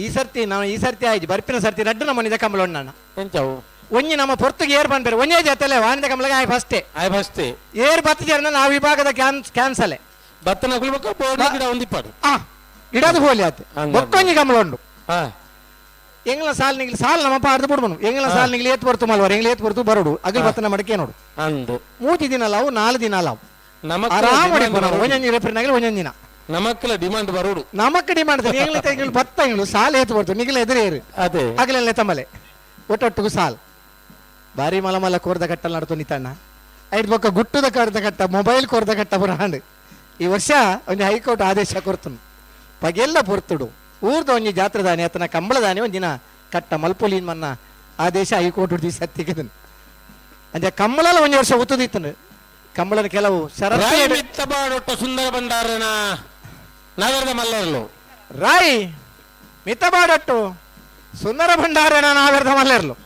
ಈ ಸರ್ತಿ ನಾವು ಈ ಸರ್ತಿ ಆಯ್ತು ಬರ್ಪಿನ ಸರ್ತಿ ರಡ್ಡು ನಮ್ಮ ನಿಜ ಕಂಬಳ ಉಂಡಣ್ಣ ಎಂಚವು ಒಂಜಿ ನಮ್ಮ ಪೊರ್ತುಗೆ ಏರ್ ಬಂದ್ಬೇರೆ ಒಂಜೇ ಜೊತೆಲೆ ವಾನಿದ ಕಂಬಳಗೆ ಆಯ್ ಫಸ್ಟೇ ಆಯ್ ಫಸ್ಟೇ ಏರ್ ಬತ್ತಿಜರ್ನ ನಾವು ವಿಭಾಗದ ಕ್ಯಾನ್ಸಲೆ ಬತ್ತನ ಕುಲ್ಬಕ ಬೋರ್ಡ್ ಗಿಡ ಒಂದಿಪ್ಪಾಡು ಗಿಡದ ಹೋಲಿ ಆತು ಬೊಕ್ಕೊಂಜಿ ಕಂಬಳ ಉಂಡು ಎಂಗ್ಲ ಸಾಲ್ ನಿಗ್ಲಿ ಸಾಲ್ ನಮ್ಮ ಪಾಡ್ದು ಬಿಡ್ಬನು ಎಂಗ್ಲ ಸಾಲ್ ನಿಗ್ಲಿ ಏತ್ ಬರ್ತು ಮಲ್ವಾರ ಎಂಗ್ಲ ಏತ್ ಬರ್ತು ಬರೋಡು ಅಗಲ್ ಬತ್ತನ ಮಡಕೆ ನೋಡು ಅಂದು 3 ದಿನ ಲಾವು 4 ದಿನ ಲಾವು ಆರಾಮ ಒಂಜೊಂಜಿ ರೆಫರಿನಾಗಲಿ ಒಂಜೊಂದು ದಿನ ನಮಕ್ಲ ಡಿಮಾಂಡ್ ಬರೋಡು ನಮಕ್ ಡಿಮಾಂಡ್ ಎಂಗ್ಲ ಎಂಗ್ಲ ಬತ್ತ ಎಂಗ್ಲು ಸಾಲ್ ಏತ್ ಬರ್ತು ನಿಗ್ಲ ಎದುರೇರು ಅದೇ ಅಗಲೆಲ್ಲ ತಮ್ಮಲೆ ಒಟ್ಟೊಟ್ಟಿಗೂ ಸಾಲ್ ಭಾರಿ ಮಲ ಮಲ ಕೋರ್ದ ಕಟ್ಟಲ್ ನಡ್ತು ನಿತಣ್ಣ ಐದು ಬೊಕ್ಕ ಗುಟ್ಟುದ ಕೋರ್ದ ಕಟ್ಟ ಮೊಬೈಲ್ ಕೋರ್ದ ಕಟ್ಟ ಬರಾಂಡ್ ಈ ವರ್ಷ ಒಂಜಿ ಹೈಕೋರ್ಟ್ ಆದೇಶ ಕೊರ್ತನು ಪಗೆಲ್ಲ ಪೊರ್ತುಡು ಊರ್ದ ಒಂಜಿ ಜಾತ್ರೆದಾನೆ ಆತನ ಕಂಬಳದಾನೆ ಒಂದಿನ ಕಟ್ಟ ಮಲ್ಪೊಲಿನ್ ಮನ್ನ ಆದೇಶ ಹೈಕೋರ್ಟ್ ಸತ್ತಿಗದನು ಅಂಜ ಕಂಬಳಲ ಒಂಜಿ ವರ್ಷ ಉತ್ತುದಿತ್ತನು ಕಂಬಳನ ಕೆಲವು ಶರತ್ತು ಸುಂದರ ಭಂಡಾರನ ನಗರದ ಮಲ್ಲರ್ಲು ರಾಯ್ ಮಿತಬಾಡೊಟ್ಟು ಸುಂದರ ಭಂಡಾರನ ನಾಗರದ ಮಲ್ಲರ್ಲು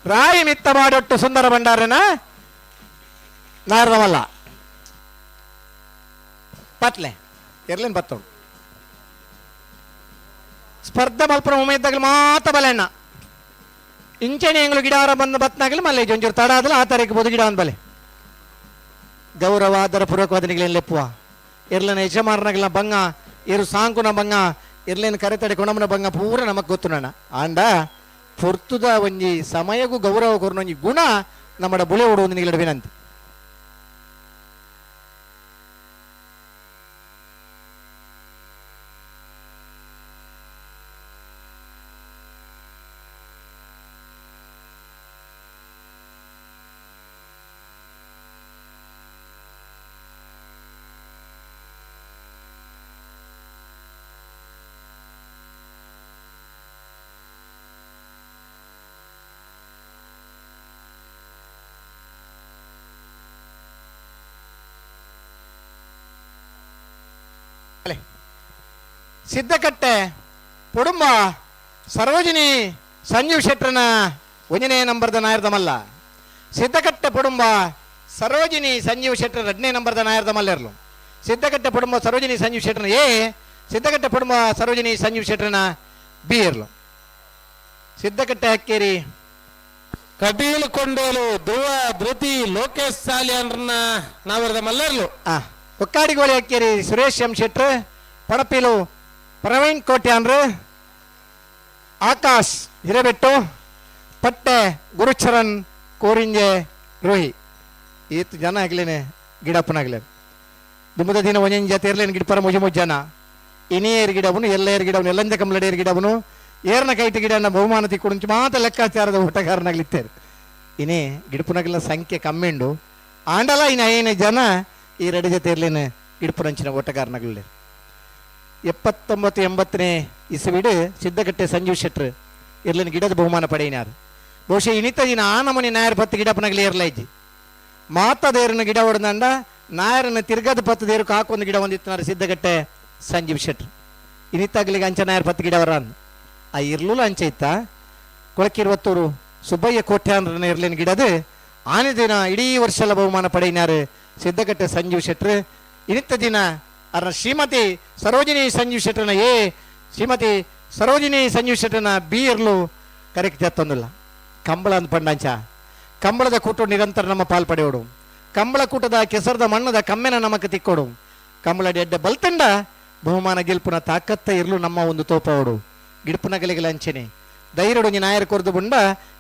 ರಾಯಿ ಮಿತ್ತಬಾಡೊಟ್ಟು ಸುಂದರ ಭಂಡಾರನ ನಾರದಮಲ್ಲ ಪತ್ಲೆ ಎರ್ಲೇನು ಬತ್ತೋಡು ಸ್ಪರ್ಧೆ ಮಲ್ಪುನ ಉಮೇದ್ದಾಗಲಿ ಮಾತ ಬಲೆಣ್ಣ ಇಂಚೆನೆ ಎಂಗ್ಲು ಗಿಡಾರ ಬಂದು ಬತ್ನಾಗಲಿ ಮಲ್ಲೆ ಒಂಚೂರು ತಡ ಆದಲು ಆ ತಾರೀಕು ಬೋದು ಗಿಡ ಬಲೆ ಗೌರವ ಆದರ ಪೂರ್ವಕವಾದ ನಿಗಲೇನು ಲೆಪ್ಪುವ ಎರ್ಲನ ಯಜಮಾನನಾಗಲ ಬಂಗ ಎರು ಸಾಂಕುನ ಬಂಗ ಎರ್ಲೇನು ಕರೆತಡೆ ಕೊಣಮನ ಬಂಗ ಪೂರ ನಮಕ್ ಗೊತ್ತು ನಣ್ಣ ಆಂಡ ಪೊರ್ತುದ ಒಂಜಿ ಸಮಯಗೂ ಗೌರವ ಕೊರ್ನ ಒಂಜಿ ಗುಣ ನಮ್ಮಡ ಬುಳೆ ಓಡುವುದು ನಿಗಲಡ ವಿನಂತಿ. ಸಿದ್ದಕಟ್ಟೆ ಕುಟುಂಬ ಸರೋಜಿನಿ ಸಂಜೀವ್ ಶೆಟ್ಟರನ ಒಂದನೇ ನಂಬರ್ದ ನಾಯರ್ದ ಮಲ್ಲ ಸಿದ್ದಕಟ್ಟೆ ಕುಟುಂಬ ಸರೋಜಿನಿ ಸಂಜೀವ್ ಶೆಟ್ಟರ್ ಎರಡನೇ ನಂಬರ್ದ ನಾಯರ್ದ ಮಲ್ಲ ಇರಲು ಸಿದ್ದಕಟ್ಟೆ ಕುಟುಂಬ ಸರೋಜಿನಿ ಸಂಜೀವ್ ಶೆಟ್ಟರನ ಎ ಸಿದ್ದಕಟ್ಟೆ ಕುಟುಂಬ ಸರೋಜಿನಿ ಸಂಜೀವ್ ಶೆಟ್ಟರನ ಬಿ ಇರಲು ಸಿದ್ದಕಟ್ಟೆ ಹಕ್ಕೇರಿ ಕಟೀಲು ಕೊಂಡೇಲು ಧ್ರುವ ಧೃತಿ ಲೋಕೇಶ್ ಸಾಲಿಯನ್ರನ್ನ ನಾವರದ ಮಲ್ಲರ್ಲು ಒಕ್ಕಾಡಿಗೋಳಿ ಹಕ್ಕೇರಿ ಸುರೇಶ್ ಎಂ ಶೆಟ್ರ್ ಪಡಪಿಲು ಪ್ರವೀಣ್ ಕೋಟ್ಯಾನ್ರು ಆಕಾಶ್ ಹಿರೇಬೆಟ್ಟು ಪಟ್ಟೆ ಗುರುಚರಣ್ ಕೋರಿಂಜೆ ರೋಹಿ ಈತ ಜನ ಆಗ್ಲೇನೆ ಗಿಡಪ್ಪನಾಗ್ಲೇ ದುಂಬದ ದಿನ ಒಂಜೊಂಜಿ ಜತೆ ಇರ್ಲೇನು ಗಿಡಪರ ಮುಜಿ ಮುಜ್ಜನ ಇನಿ ಏರ್ ಗಿಡವನು ಎಲ್ಲ ಏರ್ ಗಿಡವನು ಎಲ್ಲಂಜ ಕಂಬಳಡ ಏರ್ ಗಿಡವನು ಏರ್ನ ಕೈಟ್ ಗಿಡನ ಬಹುಮಾನ ತಿಕ್ಕೊಡು ಮಾತ ಲೆಕ್ಕಾಚಾರದ ಓಟಗಾರನಾಗ್ಲಿತ್ತೇರು. ಇನಿ ಗಿಡಪುನಗಲ ಸಂಖ್ಯೆ ಕಮ್ಮಿ ಉಂಡು ಆಂಡಲ ಇನ್ನು ಐನ ಜನ ಈ ರಡಿ ಜೊತೆ ಇರ್ಲೇನು ಗಿಡಪುನಂಚಿನ ಓಟಗಾರನಾಗಲಿ. 79 80ನೇ ಇಸವಿಡು ಸಿದ್ದಕಟ್ಟೆ ಸಂಜೀವ್ ಶೆಟ್ರು ಇರ್ಲಿನ ಗಿಡದ ಬಹುಮಾನ ಪಡೆಯಿನಾರು. ಬಹುಶಃ ಇನಿತ ದಿನ ಆ ನಮೂನಿ ನಾಯರ್ ಪತ್ತು ಗಿಡಪನಗಲಿ ಏರ್ಲೈಜಿ ಮಾತದೇರನ ಗಿಡ ಹೊಡೆದಂಡ ನಾಯರನ್ನ ತಿರ್ಗದ ಪತ್ತದೇರು ಕಾಕೊಂದು ಗಿಡ ಹೊಂದಿತ್ತನಾರು ಸಿದ್ದಗಟ್ಟೆ ಸಂಜೀವ್ ಶೆಟ್ರು. ಇನಿತಾಗ್ಲಿಗೆ ಅಂಚ ನಾಯರ್ ಪತ್ತು ಗಿಡವರ ಆ ಇರ್ಲೂಲ ಅಂಚೆ ಇತ್ತ ಕೊಳಕಿರುವತ್ತೂರು ಸುಬ್ಬಯ್ಯ ಕೋಟ್ಯಾನ್ರನ್ನ ಇರ್ಲಿನ ಗಿಡದು ಆನೆ ದಿನ ಇಡೀ ವರ್ಷ ಎಲ್ಲ ಬಹುಮಾನ ಪಡೆಯಿನಾರು ಸಿದ್ದಗಟ್ಟೆ ಸಂಜೀವ್ ಶೆಟ್ರು. ಇನಿತ ದಿನ ಅರ್ನ ಶ್ರೀಮತಿ ಸರೋಜಿನಿ ಸಂಜೀವ್ ಶೆಟ್ಟರ್ನ ಎ ಶ್ರೀಮತಿ ಸರೋಜಿನಿ ಸಂಜೀವ್ ಶೆಟ್ಟರ್ನ ಬಿ ಇರ್ಲು ಕರೆಕ್ಟ್ ಜತ್ತೊಂದಿಲ್ಲ. ಕಂಬಳ ಅಂದ್ ಪಂಡಂಚ ಕಂಬಳದ ಕೂಟ ನಿರಂತರ ನಮ್ಮ ಪಾಲ್ ಪಡೆಯೋಡು. ಕಂಬಳ ಕೂಟದ ಕೆಸರದ ಮಣ್ಣದ ಕಮ್ಮೆನ ನಮಕ್ ತಿಕ್ಕೋಡು. ಕಂಬಳ ಎಡ್ಡೆ ಬಲ್ತಂಡ ಬಹುಮಾನ ಗೆಲ್ಪುನ ತಾಕತ್ತ ಇರ್ಲು ನಮ್ಮ ಒಂದು ತೋಪವಡು. ಗಿಡಪುನ ಗಲಿಗಲ ಅಂಚೆನೆ ಧೈರ್ಯಡು ನಾಯರ್ ಕೊರ್ದು ಬುಂಡ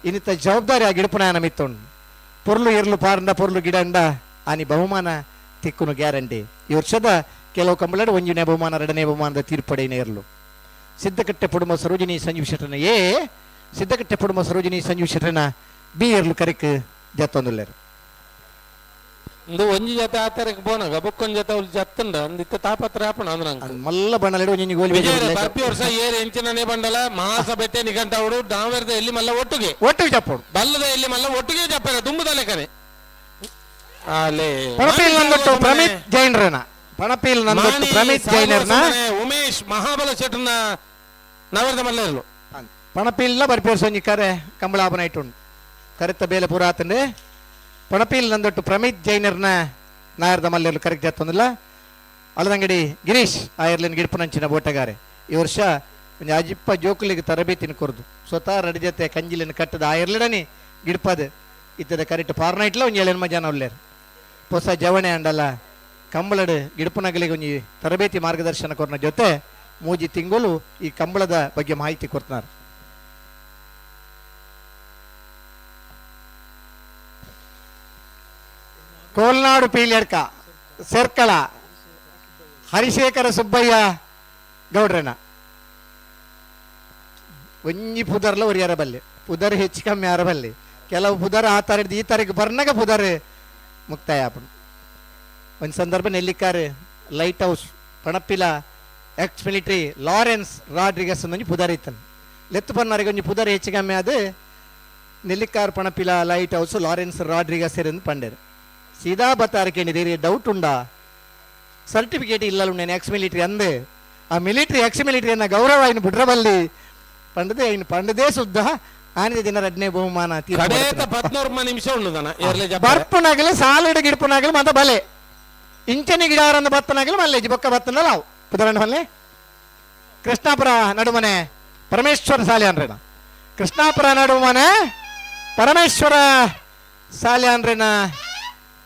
ಇನ್ನಿತ ಜವಾಬ್ದಾರಿ ಆ ಗಿಡಪುನ ನಮಿತ್ತೊಂಡು. ಪೊರ್ಲು ಇರ್ಲು ಪಾರಂಡ ಪೊರ್ಲು ಗಿಡಂಡ ಆನಿ ಬಹುಮಾನ ತಿಕ್ಕುನು ಗ್ಯಾರಂಟಿ. ಈ ವರ್ಷದ ಕೆಲವು ಕಂಬಳಡು ಒಂಜನೇ ಬಹುಮಾನ ಎರಡನೇ ಬಹುಮಾನದ ತೀರ್ಪಡೆಯೇ ಇರಲು. ಸಿದ್ದಕಟ್ಟೆ ಪುಡುಮ ಸರೋಜಿನಿ ಸಂಜೀವ್ ಶೆಟ್ಟರ್ನ ಎ ಸಿದ್ದಕಟ್ಟೆ ಪುಡುಮ ಸರೋಜಿನಿ ಸಂಜೀವ್ ಶೆಟ್ಟರ್ನ ಬಿ ಇರ್ಲು ಕರಿಕ್ ಜತ್ತೊಂದುಲ್ಲೇರು. ಇಂದು ಒಂಜಿ ಜೊತೆ ಆತರಕ್ಕೆ ಪೋನಾಗ ಬೊಕ್ಕೊಂಜಿ ಜೊತೆ ಅವ್ಲು ಜತ್ತಂಡ ಅಂದಿತ್ತ ತಾಪತ್ರ ಆಪಣ ಅಂದ್ರೆ ನಂಗೆ. ಮಲ್ಲ ಬಣ್ಣಲೆಡು ಒಂಜಿ ಗೋಲಿ ವಿಜಯರ ಬರ್ಪಿ ವರ್ಷ ಏರ್ ಎಂಚಿನನೇ ಬಂಡಲ ಮಹಾಸಭೆತೆ ನಿಘಂಟ ಅವಡು ದಾವರ್ದ ಎಲ್ಲಿ ಮಲ್ಲ ಒಟ್ಟಿಗೆ ಒಟ್ಟಿಗೆ ಜಪ್ಪೋಡು ಬಲ್ಲದ ಎಲ್ಲಿ ಮಲ್ಲ ಒಟ್ಟಿಗೆ ಜಪ್ಪರ ತುಂಬುದ ಲೆಕ್ಕನೆ. ಅಲೆ ಪಣಪೀಲ್ ನಂದೊಟ್ಟು ಪ್ರಮಿತ್ ಜೈನ್ರನ ಪಣಪೀಲ್ ನಂದೊಟ್ಟು ಪ್ರಮಿತ್ ಜೈನರ್ನ ಉಮೇಶ್ ಮಹಾಬಲ ಶೆಟ್ಟರ್ನ ನವರದ ಮಲ್ಲ ಇರಲು ಪಣಪೀಲ್ನ ಬರ್ಪಿ ವರ್ಷ ಒಂಜಿ ಕರೆ ಕಂಬಳಾಪನ ಇಟ್ಟುಂಡು ಕರೆತ ಬೇಲೆ ಪೂರ ಆತಂಡೆ. ಪಣಪೀಲ್ ನಂದೊಟ್ಟು ಪ್ರಮಿತ್ ಜೈನರ್ನ ನಾಯರ್ದ ಮಲ್ಲೆರ್ಲು ಕರೆಕ್ಟ್ ಜತ್ತೊಂದಿಲ್ಲ. ಅಳದಂಗಡಿ ಗಿರೀಶ್ ಆಯರ್ಲಿನ ಗಿಡ್ಪುನಂಚಿನ ಬೋಟಗಾರೆ ಈ ವರ್ಷ ಒಂಜಿ ಅಜಿಪ್ಪ ಜೋಕುಲಿಗೆ ತರಬೇತಿನ ಕೊರ್ದು ಸ್ವತಃ ರಡಿ ಜೊತೆ ಕಂಜಿಲಿನ ಕಟ್ಟದ ಆಯರ್ಲಿಡನಿ ಗಿಡ್ಪದ ಇತ್ತದ ಕರೆಕ್ಟ್ ಫಾರ್ನೈಟ್ಲ ಒಂಜಿ ಏಳೆನ್ಮ ಜನ ಉಲ್ಲೇರು. ಹೊಸ ಜವಣೆ ಅಂಡಲ ಕಂಬಳಡು ಗಿಡಪುನಗಲಿಗೆ ಒಂಜಿ ತರಬೇತಿ ಮಾರ್ಗದರ್ಶನ ಕೊರ್ನ ಜೊತೆ ಮೂಜಿ ತಿಂಗಳು ಈ ಕಂಬಳದ ಬಗ್ಗೆ ಮಾಹಿತಿ ಕೊಡ್ತಾರೆ. ಕೋಲ್ನಾಡು ಪೀಲ್ಯಡ್ಕ ಸೆರ್ಕಳ ಹರಿಶೇಖರ ಸುಬ್ಬಯ್ಯ ಗೌಡ್ರನ ಒಂಜಿ ಪುದರ್ಲ ಒರಿಯರ ಬಲ್ಲೆ ಪುದರ್ ಹೆಚ್ಚು ಕಮ್ಮಿ ಅರಬಲ್ಲೆ ಕೆಲವು ಪುದರ್ ಆ ತಾರೀಕು ಈ ತಾರೀಕು ಬರ್ನಾಗ ಪುದರ್ ಮುಕ್ತಾಯ ಆಪುಂಡು. ಒಂದು ಸಂದರ್ಭ Nellikar light house Panappila ex military Lawrence Rodrigues ಒಂಜಿ ಪುದರ್ ಇತ್ತನು. ಲೆತ್ತು ಪನ್ನಾರಿಗೆ ಒಂಜಿ ಪುದರ್ ಹೆಚ್ಚು ಕಮ್ಮಿ ಅದು Nellikar Panappila light house Lawrence Rodrigues ಎಂದು ಪಂಡೇರು. ಸೀದಾ ಬತ್ತಾರಕೇನಿದ್ದೀರಿ ಡೌಟ್ ಉಂಡಾ ಸರ್ಟಿಫಿಕೇಟ್ ಇಲ್ಲಲ್ಲ నేను ಎಕ್ಸ್ ಮಿಲಿಟರಿ ಅಂದೆ ಆ ಮಿಲಿಟರಿ ಎಕ್ಸ್ ಮಿಲಿಟರಿ ಅನ್ನ ಗೌರವ ಇನ್ನು ಬುಡ್ರಬಲ್ಲಿ ಪಂಡದೆ ಇನ್ನು ಪಂಡದೇ ಶುದ್ಧ ಆನಿದ ದಿನ ರಡ್ನೇ ಬಹುಮಾನ ನಿಮಿಷ ಬರ್ಪುನಾಗಲಿ ಸಾಲಿಡ ಗಿಡಪುನಾಗಲಿ ಮಾತ ಬಲೆ ಇಂಚನಿ ಗಿಡಾರನ್ನ ಬತ್ತನಾಗಲಿ ಮಲ್ಲೇಜಿ ಬೊಕ್ಕ ಬತ್ತನಲ್ಲ ಅವು ಪುದರಣ್ಣ ಮಲ್ಲೆ. ಕೃಷ್ಣಾಪುರ ನಡುಮನೆ ಪರಮೇಶ್ವರ ಸಾಲೆ ಅನ್ರೇನ ಕೃಷ್ಣಾಪುರ ನಡುಮನೆ ಪರಮೇಶ್ವರ ಸಾಲೆ ಅನ್ರೇನ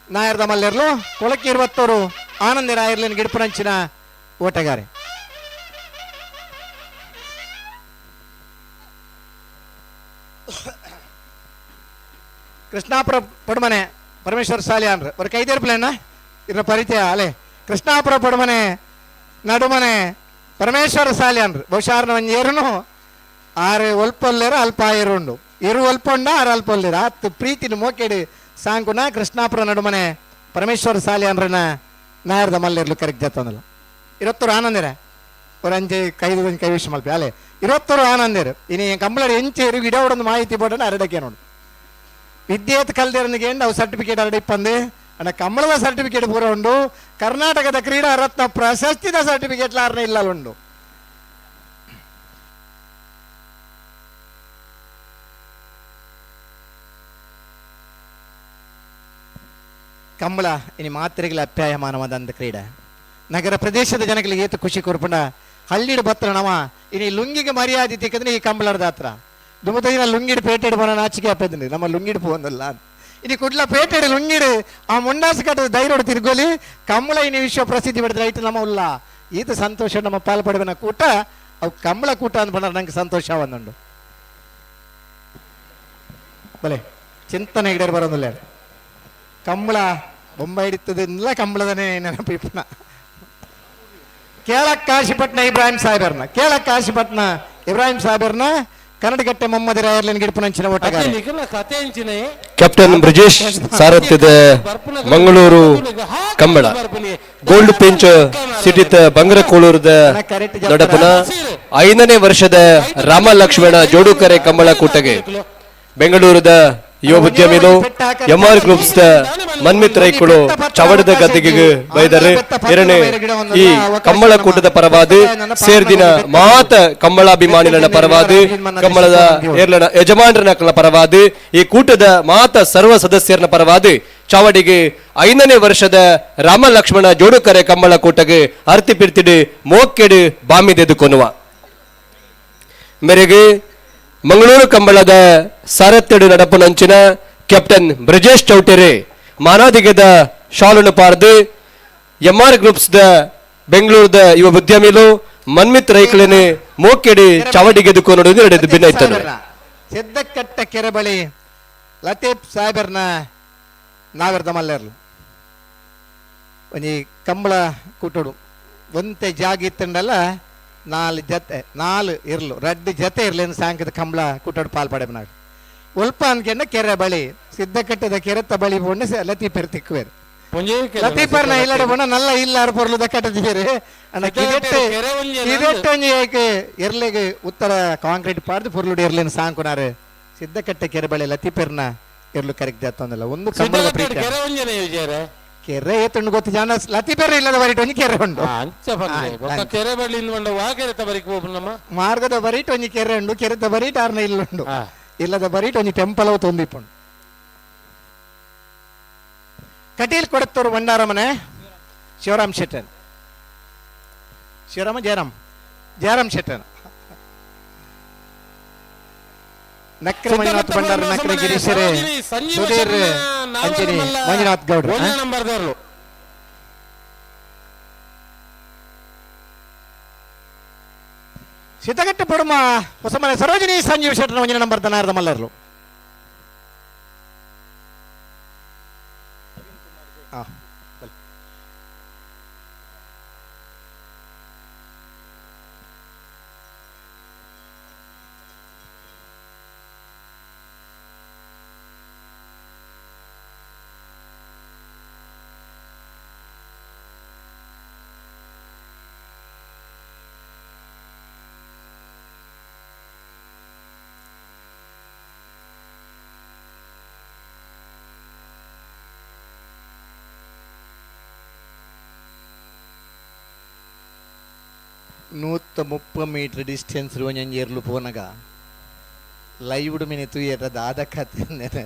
ನಾಯರ್ದ ಮಲ್ಲೆರ್ಲು ಕೊಳಕಿ ಇರುವತ್ತೋರು ಆನಂದ ರಾಯರ್ಲಿನ ಗಿಡಪುರಂಚಿನ ಓಟಗಾರೆ. ಕೃಷ್ಣಾಪುರ ಪಡುಮನೆ ಪರಮೇಶ್ವರ ಸಾಲೆ ಅನ್ರ ஒரு ಕೈದೇರ್ಪಲೇನ ಇದರ ಪರಿಚಯ ಅಲೆ. ಕೃಷ್ಣಾಪುರ ಪಡುಮನೆ ನಡುಮನೆ ಪರಮೇಶ್ವರ ಸಾಲೆ ಅನ್ರ ಬಹುಶಃ ಆರ್ನ ಒಂಜಿ ಏರುನು ಆರು ಒಲ್ಪೊಲ್ಲೇರು ಅಲ್ಪ ಆಯರು ಉಂಡು ಇರು ಒಲ್ಪೊಂಡ ಆರು ಅಲ್ಪೊಲ್ಲೇರು ಆತ್ ಪ್ರೀತಿನ ಮೋಕೆಡು ಸಾಂಕುನ ಕೃಷ್ಣಾಪುರ ನಡುಮನೆ ಪರಮೇಶ್ವರ ಸಾಲೆ ಅನ್ರನ ನಾಯರ್ದ ಮಲ್ಲೆರ್ಲು ಕರೆಕ್ಟ್ ಜತ್ತೊಂದಲ್ಲ. ಇರತ್ತೂರು ಆನಂದಿರ ஒரு அஞ்சு கைது கொஞ்சம் ಕೈ ವಿಷ ಮಲ್ಪೆ ಅಲೆ ಇರತ್ತೂರು ಆನಂದಿರು ಇನಿ ಕಂಬಳಡಿ ಎಂಚೆ ಇರು ಗಿಡ ಒಂದು ಮಾಹಿತಿ ಬೋಡನ ಅರಡಕ್ಕೆ ನೋಡು ವಿದ್ಯೇತ್ ಕಲ್ದಿರನಿಗೆ ಅವು ಸರ್ಟಿಫಿಕೇಟ್ ಅರಡಿ ಇಪ್ಪಂದು ಅಣ್ಣ ಕಂಬಳದ ಸರ್ಟಿಫಿಕೇಟ್ ಪೂರ ಉಂಡು ಕರ್ನಾಟಕದ ಕ್ರೀಡಾ ರತ್ನ ಪ್ರಶಸ್ತಿದ ಸರ್ಟಿಫಿಕೇಟ್ ಲಾರ್ನ ಇಲ್ಲ ಉಂಡು. ಕಂಬಳ ಇನಿ ಮಾತ್ರೆಗಳ ಅಪ್ಯಾಯಮಾನವಾದ ಕ್ರೀಡೆ ನಗರ ಪ್ರದೇಶದ ಜನಗಳಿಗೆ ಏತು ಖುಷಿ ಕೊರ್ಪುಂಡ ಹಳ್ಳಿಡು ಬತ್ರ ನವ ಇನಿ ಲುಂಗಿಗೆ ಮರ್ಯಾದೆ ತಿಕ್ಕಂದ್ರೆ ಈ ಕಂಬಳದ ಹತ್ರ ದುಮುದಿನ ಲುಂಗಿಡು ಪೇಟೆಡು ಬರೋ ನಾಚಿಕೆ ಅಪ್ಪಂದ್ರೆ ನಮ್ಮ ಲುಂಗಿಡು ಪೋಂದಲ್ಲ ಇನಿ ಕುಡ್ಲ ಪೇಟೆಡು ಲುಂಗಿಡು ಆ ಮುಂಡಾಸು ಕಟ್ಟದ ಧೈರ್ಯಡು ತಿರ್ಗೋಲಿ ಕಂಬಳ ಇನಿ ವಿಶ್ವ ಪ್ರಸಿದ್ಧಿ ಪಡೆದ ರೈತ ನಮ್ಮ ಉಲ್ಲ ಈತ ಸಂತೋಷ ನಮ್ಮ ಪಾಲ್ಪಡುವಿನ ಕೂಟ ಅವು ಕಂಬಳ ಕೂಟ ಅಂದ್ ಬಂದ್ರೆ ನಂಗೆ ಸಂತೋಷ ಒಂದುಂಡು. ಬಲೆ ಚಿಂತನೆ ಗಿಡರು ಬರೋದಿಲ್ಲ ಕಂಬಳ ಬೊಂಬೈ ಹಿಡಿತದೆಲ್ಲ ಕಂಬಳದನೇ ನೆನಪಿಪ್ಪನ. ಕೇಳಕ್ ಕಾಶಿಪಟ್ನ ಇಬ್ರಾಹಿಂ ಸಾಹೇಬರ್ನ, ಕೇಳಕ್ ಕಾಶಿಪಟ್ನ ಇಬ್ರಾಹಿಂ ಸಾಹೇಬರ್ನ ಕನ್ನಡಗಟ್ಟೆ ಮೊಹಮ್ಮದ್ ರಾಯರ್ಲಿನ್ ಗಿಡಪುನಂಚಿನ ಓಟಗಾರ. ಕತೆ ಅಂಚಿನ ಕ್ಯಾಪ್ಟನ್ ಬ್ರಿಜೇಶ್ ಸಾರಥ್ಯದ ಮಂಗಳೂರು ಕಂಬಳ ಗೋಲ್ಡ್ ಪಿಂಚ್ ಸಿಟಿತ ಬಂಗರಕೋಳೂರದ ನಡಪುನ 5ನೇ ವರ್ಷದ ರಾಮ ಲಕ್ಷ್ಮಣ ಜೋಡುಕರೆ ಕಂಬಳ ಕೂಟಗೆ ಬೆಂಗಳೂರದ ಯುವ ಉದ್ಯಮಿಲು ಎಂಆರ್ ಗ್ರೂಪ್ಸ್ the Manmit ರೈಕುಳು ಚವಡದ ಗದ್ದೆಗೆ ಬೈದರೆ. ಎರಡನೇ ಈ ಕಂಬಳ ಕೂಟದ ಪರವಾದ ಸೇರ್ದಿನ ಮಾತ ಕಂಬಳಾಭಿಮಾನಿಗಳ ಪರವಾದ ಕಂಬಳದ ಏರ್ಲನ ಯಜಮಾನರನ ಪರವಾದ ಈ ಕೂಟದ ಮಾತ ಸರ್ವ ಸದಸ್ಯರನ ಪರವಾದ ಚಾವಡಿಗೆ 5ನೇ ವರ್ಷದ ರಾಮ ಲಕ್ಷ್ಮಣ ಜೋಡುಕರೆ ಕಂಬಳ ಕೂಟಗೆ ಅರ್ತಿ ಪಿರ್ತಿಡು ಮೋಕೆಡು ಬಾಮಿದೆದುಕೊನುವ ಮೇರೆಗೆ ಮಂಗಳೂರು ಕಂಬಳದ ಸಾರಥ್ಯಡು ನಡಪುನಂಚಿನ ಕ್ಯಾಪ್ಟನ್ ಬ್ರಜೇಶ್ ಚೌಟೆರೆ ಮಾನಾದಿಗೆದ ಶಾಲನ್ನು ಪಾರ್ದು ಎಂಆರ್ ಗ್ರೂಪ್ಸ್ the ಬೆಂಗಳೂರದ ಯುವ ಉದ್ಯಮಿಲು ಮನ್ಮಿತ್ ರೈಕಳನೆ ಮೋಕೆಡಿ ಚಾವಡಿಗೆದುಕು ನೋಡುವುದು ನಡೆದು ಭಿನ್ನೈತನು. ಸಿದ್ದಕಟ್ಟ ಕೆರೆ ಬಳಿ ಲತೀಫ್ ಸಾಹೇಬರ್ನ ನಾಗರದ ಮಲ್ಲೇರ್ಲು ಒಂಜಿ ಕಂಬಳ ಕೂಟೋಡು ಒಂತೆ ಜಾಗ ಇತ್ತಂಡಲ್ಲ ನಾಲ್ ಜತೆ ನಾಲ್ ಇರ್ಲು ರಡ್ಡು ಜತೆ ಇರ್ಲೇನು ಸಾಯಂಕಾಲದ ಕಂಬಳ ಕೂಟೋಡು ಪಾಲ್ ಪಡೆಬನಾಗ ಒಲ್ಪ ಅನ್ಕೆಂಡ ಕೆರೆ ಬಳಿ ಸಿದ್ದಕಟ್ಟದ ಕೆರೆತ್ತ ಬಳಿ ಪೋಂಡು ಲತೀಫರ್ ತಿಕ್ಕುವೇರು. ಲತೀಫರ್ನ ಇಲ್ಲಡೆ ಪೋಂಡ ನಲ್ಲ ಇಲ್ಲ ಪೊರ್ಲು ದಕ್ಕಟ್ಟದಿರು ಅಣ್ಣ. ಕಿದೆಟ್ಟು ಕಿದೆಟ್ಟು ಒಂಜಿ ಏಕ್ ಎರ್ಲೆಗ್ ಉತ್ತರ ಕಾಂಕ್ರೀಟ್ ಪಾಡ್ದು ಪೊರ್ಲುಡು ಎರ್ಲೇನು ಸಾಂಕುನಾರು. ಸಿದ್ದಕಟ್ಟೆ ಕೆರೆ ಬಳಿ ಲತೀಫರ್ನ ಎರ್ಲು ಕರೆಕ್ಟ್ ಜಾತೊಂದಿಲ್ಲ ಒಂದು ಕಂಬಳದ ಪ್ರೀತಿ. ಕೆರೆ ಒಂಜನೆ ವಿಜಯರೇ ಕೆರೆ ಏತುಂಡು ಗೊತ್ತು ಜಾನ ಲತೀಫರ್ ಇಲ್ಲದ ಬರಿಟ್ ಒಂಜಿ ಕೆರೆ ಉಂಡು. ಅಂಚ ಪನ್ಲೆ ಬೊಕ್ಕ ಕೆರೆ ಬಳಿ ಇಂದು ವಾ ಕೆರೆತ ಬರಿಕ್ ಪೋಪು ನಮ್ಮ ಮಾರ್ಗದ ಬರಿಟ್ ಒಂಜಿ ಕೆರೆ ಉಂಡು, ಕೆರೆತ ಬರಿಟ್ ಆರ್ನ ಇಲ್ಲುಂಡು, ಇಲ್ಲದ ಬರಿಟ್ ಒಂಜಿ ಟೆಂಪಲ್ ಅವು ತೊಂದಿಪ್ಪುಂಡು. ಕಟೀಲ್ ಕೊಡತ್ತೂರು ಭಂಡಾರ ಮನೆ ಶಿವರಾಮ್ ಶೆಟ್ಟನ್, ಶಿವರಾಮ ಜಯರಾಮ್ ಜಯರಾಮ್ ಶೆಟ್ಟನ್, ನಕ್ರೆ ಮಂಜುನಾಥ್ ಭಂಡಾರ, ನಕ್ರೆ ಗಿರೀಶರೇ, ಸುಧೀರ್ ಅಂಜನಿ ಮಂಜುನಾಥ್ ಗೌಡ್ರು. ನಂಬರ್ದವರು ಸಿದ್ದಗಟ್ಟೆ ಪಡುಮ ಹೊಸಮನೆ ಸರೋಜಿನಿ ಸಂಜೀವ್ ಶೆಟ್ಟರ್ ಒಂಜಿನ ನಂಬರ್ ದನಾರದ ಮಲ್ಲರ್ಲು. 130 ಮೀಟರ್ ಡಿಸ್ಟೆನ್ಸ್ ಒಂಜೊಂಜಿ ಎರ್ಲು ಪೋನಗ ಲೈವ್ಡ್ ಮಿನಿ ತೂಯೆರ ದಾದ ಕತೆ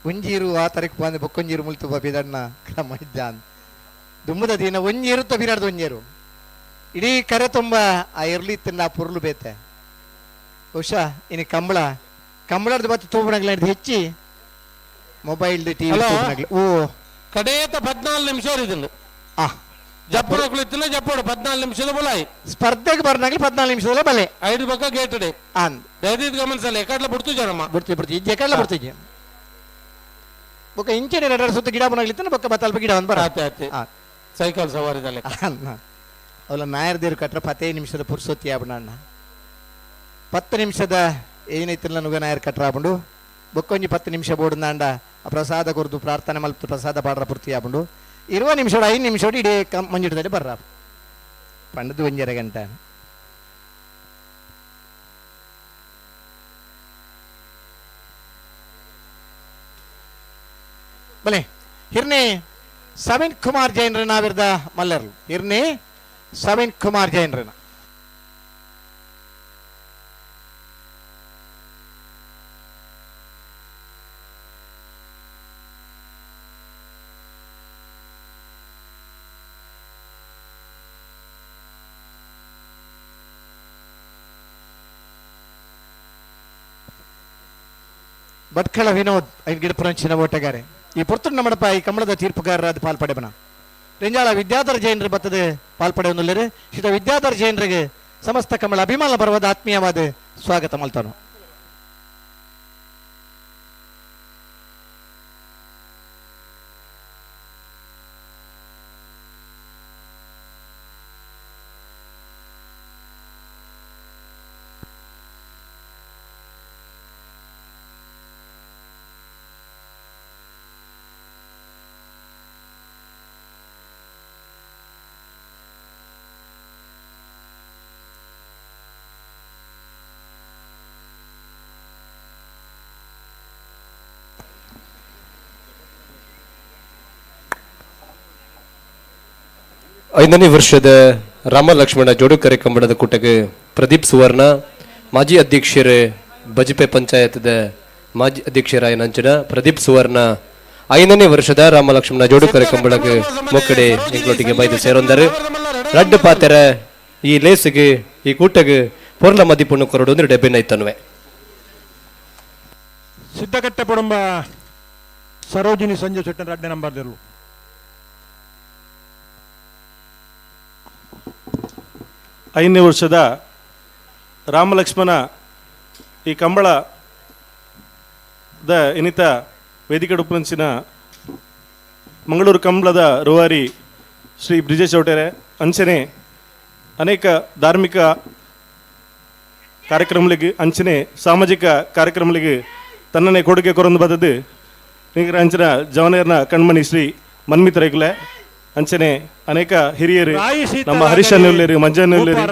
ಒಂಜೀರು ಆ ತಾರೀಕು ಬಂದು ಬೊಕ್ಕೊಂಜೀರು ಮುಲ್ತು ಬಿದಣ್ಣ ಕ್ರಮ ಇದ್ದಾನ್ ದುಮ್ಮದ ದಿನ ಒಂಜೀರುತ್ತ ಬಿರಾಡ್ದು ಒಂಜೇರು ಇಡೀ ಕರೆ ತುಂಬ ಆ ಎರ್ಲು ಇತ್ತಂಡ ಆ ಪೊರ್ಲು ಬೇತೆ. ಬಹುಶಃ ಇನ್ನು ಕಂಬಳ ಕಂಬಳದ ಬತ್ತು ತೂಬಣಗ್ಲ ಹೆಚ್ಚಿ ಮೊಬೈಲ್ ಟಿವಿ ತೂಬಣಗ್ಲ ಓ ಕಡೇತ 14 ನಿಮಿಷ ಇದನ್ನು ಜಪ್ಪುಡ ಕುಳಿತಿಲ್ಲ ಜಪ್ಪುಡು 14 ನಿಮಿಷದ ಬಲಾಯಿ ಸ್ಪರ್ಧೆಗೆ ಬರ್ನಾಗ್ಲಿ 14 ನಿಮಿಷದಲ್ಲೇ ಬಲೆ ಐದು ಪಕ್ಕ ಗೇಟ್ ಡೆ ಆನ್ ದಯದೀದ್ ಗಮನಿಸಲ್ಲ ಎಕಡ್ಲ ಬಿಡ್ತು ಜನಮ್ಮ ಬಿಡ್ತಿ ಬಿಡ್ತಿ ಇಜ್ಜೆ ಎಕಡ್ಲ ಬಿಡ್ತಿಜ್ಜೆ ಬೊಕ್ಕ ಇಂಚನೆ ಎರಡು ಸುತ್ತ ಗಿಡ ಬನಾಗ್ಲಿತ್ತಾನೆ ಬೊಕ್ಕ ಬತ್ತಲ್ಪ ಗಿಡ ಒಂದು ಬರ ಆತೆ ಆತೆ ಸೈಕಲ್ ಸವಾರಿದಲ್ಲೇ ಅವಲ ನಾಯರ್ ದೇರು ಕಟ್ರ 15 ನಿಮಿಷದ ಪುರ್ಸೊತ್ತಿ ಆಬಣ ಅಣ್ಣ 10 ನಿಮಿಷದ ಏನೈತಿಲ್ಲ ನುಗ ನಾಯರ್ ಕಟ್ರ ಆಬಂಡು ಬೊಕ್ಕೊಂಜಿ 10 ನಿಮಿಷ ಬೋಡು ನಾಂಡ ಆ ಪ್ರಸಾದ ಕೊರ್ದು ಪ್ರಾರ್ಥನೆ ಮಲ್ಪ ಪ್ರಸಾದ ಪಾಡ್ರ ಪೂರ್ತಿ ಆಬಂಡು 20 ನಿಮಿಷ 5 ನಿಮಿಷ ಇಡೀ ಮಂಜಿಡ್ದಲ್ಲಿ ಬರ್ರ ಪಂಡದು ಒಂಜರ ಗಂಟೆ ಬಲೆ ಹಿರ್ನೆ ಸವಿನ್ ಕುಮಾರ್ ಜೈನ್ರ ನಾವಿರ್ದ ಮಲ್ಲರ್ಲು ಹಿರ್ನೆ ಸವಿನ್ ಕುಮಾರ್ ಜೈನ್ರನ ಭಟ್ಕಳ ವಿನೋದ್ ಐದು ಗಿಡಪುರಂಚಿನ ಓಟಗಾರೆ ಈ ಪೊರ್ತುಂಡ ನಮ್ಮಡಪ್ಪ ಈ ಕಮಲದ ತೀರ್ಪುಗಾರರಾದ ಪಾಲ್ಪಡೆಬನ ರೆಂಜಾಳ ವಿದ್ಯಾಧರ ಜೈನರು ಬತ್ತದೆ ಪಾಲ್ಪಡೆಯೊಂದುಲ್ಲೇರು ಶ್ರೀತ ವಿದ್ಯಾಧರ ಜೈನರಿಗೆ ಸಮಸ್ತ ಕಮಲ ಅಭಿಮಾನ ಬರುವುದ ಆತ್ಮೀಯವಾದ ಸ್ವಾಗತ ಮಲ್ತಾನು. ಐದನೇ ವರ್ಷದ ರಾಮ ಲಕ್ಷ್ಮಣ ಜೋಡುಕರೆ ಕಂಬಳದ ಕೂಟಕ್ಕೆ ಪ್ರದೀಪ್ ಸುವರ್ಣ, ಮಾಜಿ ಅಧ್ಯಕ್ಷರು ಬಜಿಪೆ ಪಂಚಾಯತ್ದ ಮಾಜಿ ಅಧ್ಯಕ್ಷರಾಯ ನಂಚನ ಪ್ರದೀಪ್ ಸುವರ್ಣ ಐದನೇ ವರ್ಷದ ರಾಮ ಲಕ್ಷ್ಮಣ ಜೋಡುಕರೆ ಕಂಬಳಕ್ಕೆ ಮೊಕ್ಕಡೆ ಎಂಗ್ಲೊಟ್ಟಿಗೆ ಬೈದು ಸೇರೊಂದರು. ರಡ್ಡು ಪಾತೆರ ಈ ಲೇಸಿಗೆ ಈ ಕೂಟಗೆ ಪೊರ್ಲ ಮದಿಪುಣ್ಣು ಕೊರಡು ಅಂದ್ರೆ ಡೆಬ್ಬೆ ಐತನ್ವೆ. ಸಿದ್ದಕಟ್ಟೆ ಪೊಡಂಬ ಸರೋಜಿನಿ ಸಂಜೆ ಶೆಟ್ಟನ್ ರಡ್ಡೆ ನಂಬರ್ ದಿರ್ಲು. ಐದನೇ ವರ್ಷದ ರಾಮಲಕ್ಷ್ಮಣ ಈ ಕಂಬಳದ ಇನ್ನಿತ ವೇದಿಕೆ ಉಪನಂಚಿನ ಮಂಗಳೂರು ಕಂಬಳದ ರೂವಾರಿ ಶ್ರೀ ಬ್ರಿಜೇಶ್ ಚೌಟೆರೆ ಅಂಚನೆ ಅನೇಕ ಧಾರ್ಮಿಕ ಕಾರ್ಯಕ್ರಮಗಳಿಗೆ ಅಂಚನೆ ಸಾಮಾಜಿಕ ಕಾರ್ಯಕ್ರಮಗಳಿಗೆ ತನ್ನನ್ನೇ ಕೊಡುಗೆ ಕೊರೊಂದು ಬದದು ನಿಗರ ಅಂಚಿನ ಜವನೇರ್ನ ಕಣ್ಮಣಿ ಶ್ರೀ ಮನ್ಮಿತ ರೈಕುಲೆ ಅಂಚನೆ ಅನೇಕ ಹಿರಿಯರು ನಮ್ಮ ಹರೀಶನ್ ಉಲ್ಲೇರು ಮಂಜನ್ ಉಲ್ಲೇರು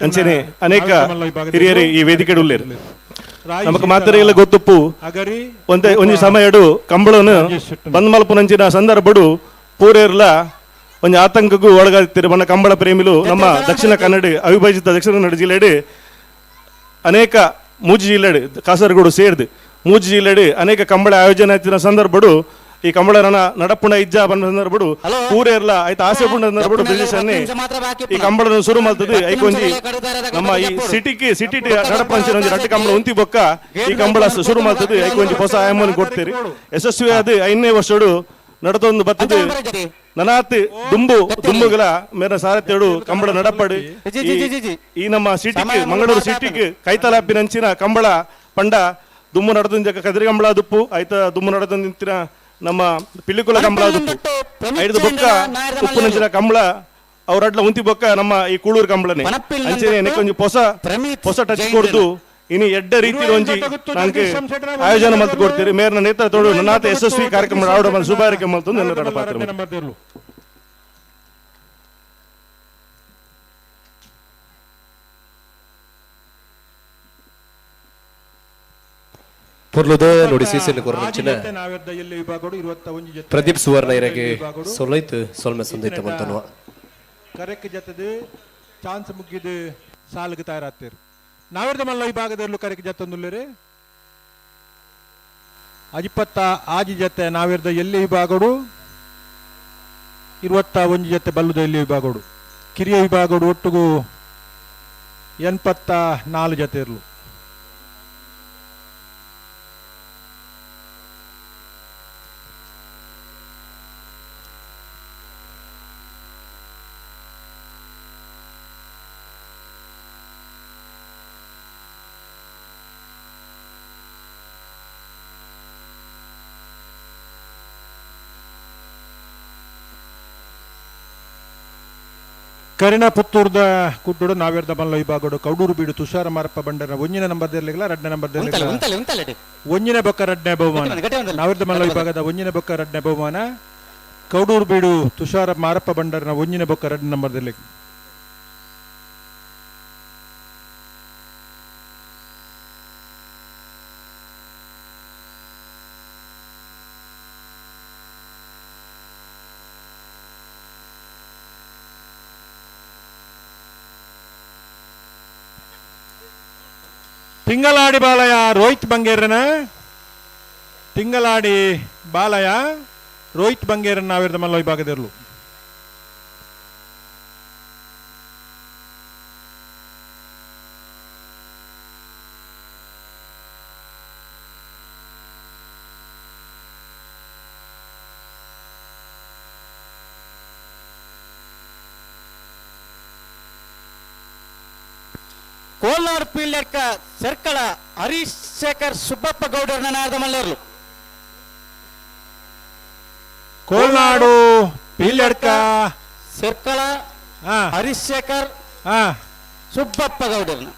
ಅಂಚನೆ ಅನೇಕ ಹಿರಿಯರು ಈ ವೇದಿಕೆ ಉಲ್ಲೇರು. ನಮಕ್ ಮಾತ್ರೆಲ್ಲ ಗೊತ್ತುಪ್ಪು ಒಂದೇ ಒಂಜಿ ಸಮಯಡು ಕಂಬಳನು ಬಂದ್ ಮಲ್ಪುನಂಚಿನ ಸಂದರ್ಭಡು ಪೂರೇರ್ಲ ಒಂಜಿ ಆತಂಕಕ್ಕೂ ಒಳಗಾಗ್ತಿರು. ಮನ್ನ ಕಂಬಳ ಪ್ರೇಮಿಲು ನಮ್ಮ ದಕ್ಷಿಣ ಕನ್ನಡ ಅವಿಭಜಿತ ದಕ್ಷಿಣ ಕನ್ನಡ ಜಿಲ್ಲೆಡು ಅನೇಕ ಮೂಜಿ ಜಿಲ್ಲೆಡು ಕಾಸರಗೋಡು ಸೇರ್ದು ಮೂಜಿ ಜಿಲ್ಲೆಡು ಅನೇಕ ಕಂಬಳ ಆಯೋಜನೆ ಆಯ್ತಿನ ಸಂದರ್ಭಡು ಈ ಕಂಬಳ ನಡಪುಣ ಇಜ್ಜ ಬಂದ ಸಂದರ್ಭಡು ಪೂರೇರ್ಲ ಆಯ್ತು ಆಸೆ ಪುಂಡ ಸಂದರ್ಭಡು ಬ್ರಿಟಿಷ್ ಈ ಕಂಬಳನ ಶುರು ಮಾಡ್ತದೆ. ಐಕೊಂಜಿ ನಮ್ಮ ಈ ಸಿಟಿಗೆ ಸಿಟಿ ನಡಪಂಚಿನ ಒಂಜಿ ರಡ್ಡು ಕಂಬಳ ಉಂತಿ ಬೊಕ್ಕ ಈ ಕಂಬಳ ಶುರು ಮಾಡ್ತದೆ. ಐಕೊಂಜಿ ಹೊಸ ಆಯಾಮವನ್ನು ಕೊಡ್ತೀರಿ. ಯಶಸ್ವಿ ಆದ ಐದನೇ ವರ್ಷಡು ನಡತೊಂದು ಬರ್ತದೆ. ನನಾತ್ ದುಂಬು ದುಂಬುಗಳ ಮೇರ ಸಾರಥ್ಯಡು ಕಂಬಳ ನಡಪಡು ಈ ನಮ್ಮ ಸಿಟಿಗೆ ಮಂಗಳೂರು ಸಿಟಿಗೆ ಕೈತಲಾಪಿನಂಚಿನ ಕಂಬಳ ಪಂಡ ದುಮ್ಮು ನಡತೊಂದು ಕದಿರಿ ಕಂಬಳ ದುಪ್ಪು ಆಯ್ತ ದುಮ್ಮು ನಡತೊಂದು ನಿಂತಿನ ನಮ್ಮ ಪಿಲ್ಲಿಕುಲ ಕಂಬಳ ದುಪ್ಪು ಐದು ಬೊಕ್ಕ ಉಪ್ಪುನಂಚಿನ ಕಂಬಳ ಅವರಡ್ಲ ಉಂತಿ ಬೊಕ್ಕ ನಮ್ಮ ಈ ಕೂಳೂರು ಕಂಬಳನೆ ಅಂಚನೆ ಒಂಜಿ ಹೊಸ ಹೊಸ ಟಚ್ ಕೊಡ್ದು ಇನಿ ಎಡ್ಡ ರೀತಿ ಒಂಜಿ ನಂಗೆ ಆಯೋಜನೆ ಮಲ್ತು ಕೊಡ್ತೀರಿ. ಮೇರ್ನ ನೇತೃತ್ವದೋಡು ನನ್ನಾತ ಯಶಸ್ವಿ ಕಾರ್ಯಕ್ರಮ ಆವಡ ಮಲ್ತು ಶುಭಾರಕ್ಕೆ ಮಲ್ತು ನನ್ನ ಪಾತ್ರ. ಪೊರ್ಲುದ ನೋಡಿ ಸೀಸನ್ ಕೊರನಂಚಿನ ಪ್ರದೀಪ್ ಸುವರ್ಣ ಇರಗೆ ಸೊಲೈತು ಸೊಲ್ಮೆ ಸಂದೈತ ಬಂತನುವ ಕರೆಕ್ ಜತದು ಚಾನ್ಸ್ ಮುಗಿದು ಸಾಲ್ಗೆ ತಯಾರಾಗ್ತೀರಿ. ನಾವೆರ್ದ ಮಲ್ಲ ವಿಭಾಗದಲ್ಲೂ ಕರೆಕ್ ಜತ್ತೊಂದುಲ್ಲೇರಿ ಅಜಿಪತ್ತ ಆಜಿ ಜತೆ ನಾವೆರ್ದ ಎಲ್ಲಿ ವಿಭಾಗಡು 21 ಜತೆ ಬಲ್ಲುದ ಎಲ್ಲಿ ವಿಭಾಗಡು ಕಿರಿಯ ವಿಭಾಗಡು ಒಟ್ಟುಗು 84 ಜತೆ ಇರಲು. ಕರಿಣ ಪುತ್ತೂರ್ದ ಕುಟ್ಟುಡು ನಾವೇರ್ದ ಮಲ್ಲ ವಿಭಾಗಡು ಕೌಡೂರು ಬೀಡು ತುಷಾರ ಮಾರಪ್ಪ ಬಂಡರ ಒಂಜಿನ ನಂಬರ್ ದೇರ್ಲಿಲ್ಲ ರಡ್ನೇ ನಂಬರ್ ದೇರ್ಲಿಲ್ಲ ಒಂಜಿನ ಬೊಕ್ಕ ರಡ್ನೇ ಬಹುಮಾನ ನಾವೇರ್ದ ಮಲ್ಲ ವಿಭಾಗದ ಒಂಜಿನ ಬೊಕ್ಕ ರಡ್ನೇ ಬಹುಮಾನ ಕೌಡೂರು ಬೀಡು ತುಷಾರ ಮಾರಪ್ಪ ಬಂಡರನ ಒಂಜಿನ ಬೊಕ್ಕ ರಡ್ನೇ ನಂಬರ್ ದೇರ್ಲಿಕ್ಕೆ. ತಿಂಗಳಾಡಿ ಬಾಲಯ ರೋಹಿತ್ ಬಂಗೇರನ ತಿಂಗಳಾಡಿ ಬಾಲಯ ರೋಹಿತ್ ಬಂಗೇರನ್ ನಾವಿರದ ಮಲ್ಲ ವಿಭಾಗದಿರಲು. ಕೋಲಾರ ಪೀಳ್ಯಡ್ಕ ಸರ್ಕಳ ಹರೀಶ್ ಶೇಖರ್ ಸುಬ್ಬಪ್ಪ ಗೌಡರನ್ನ ನಾರದ ಮಲ್ಲೇರ್ಲು. ಕೋಲ್ನಾಡು ಪೀಳ್ಯಡ್ಕ ಸರ್ಕಳ ಹರೀಶ್ ಶೇಖರ್ ಸುಬ್ಬಪ್ಪ ಗೌಡರನ್ನ.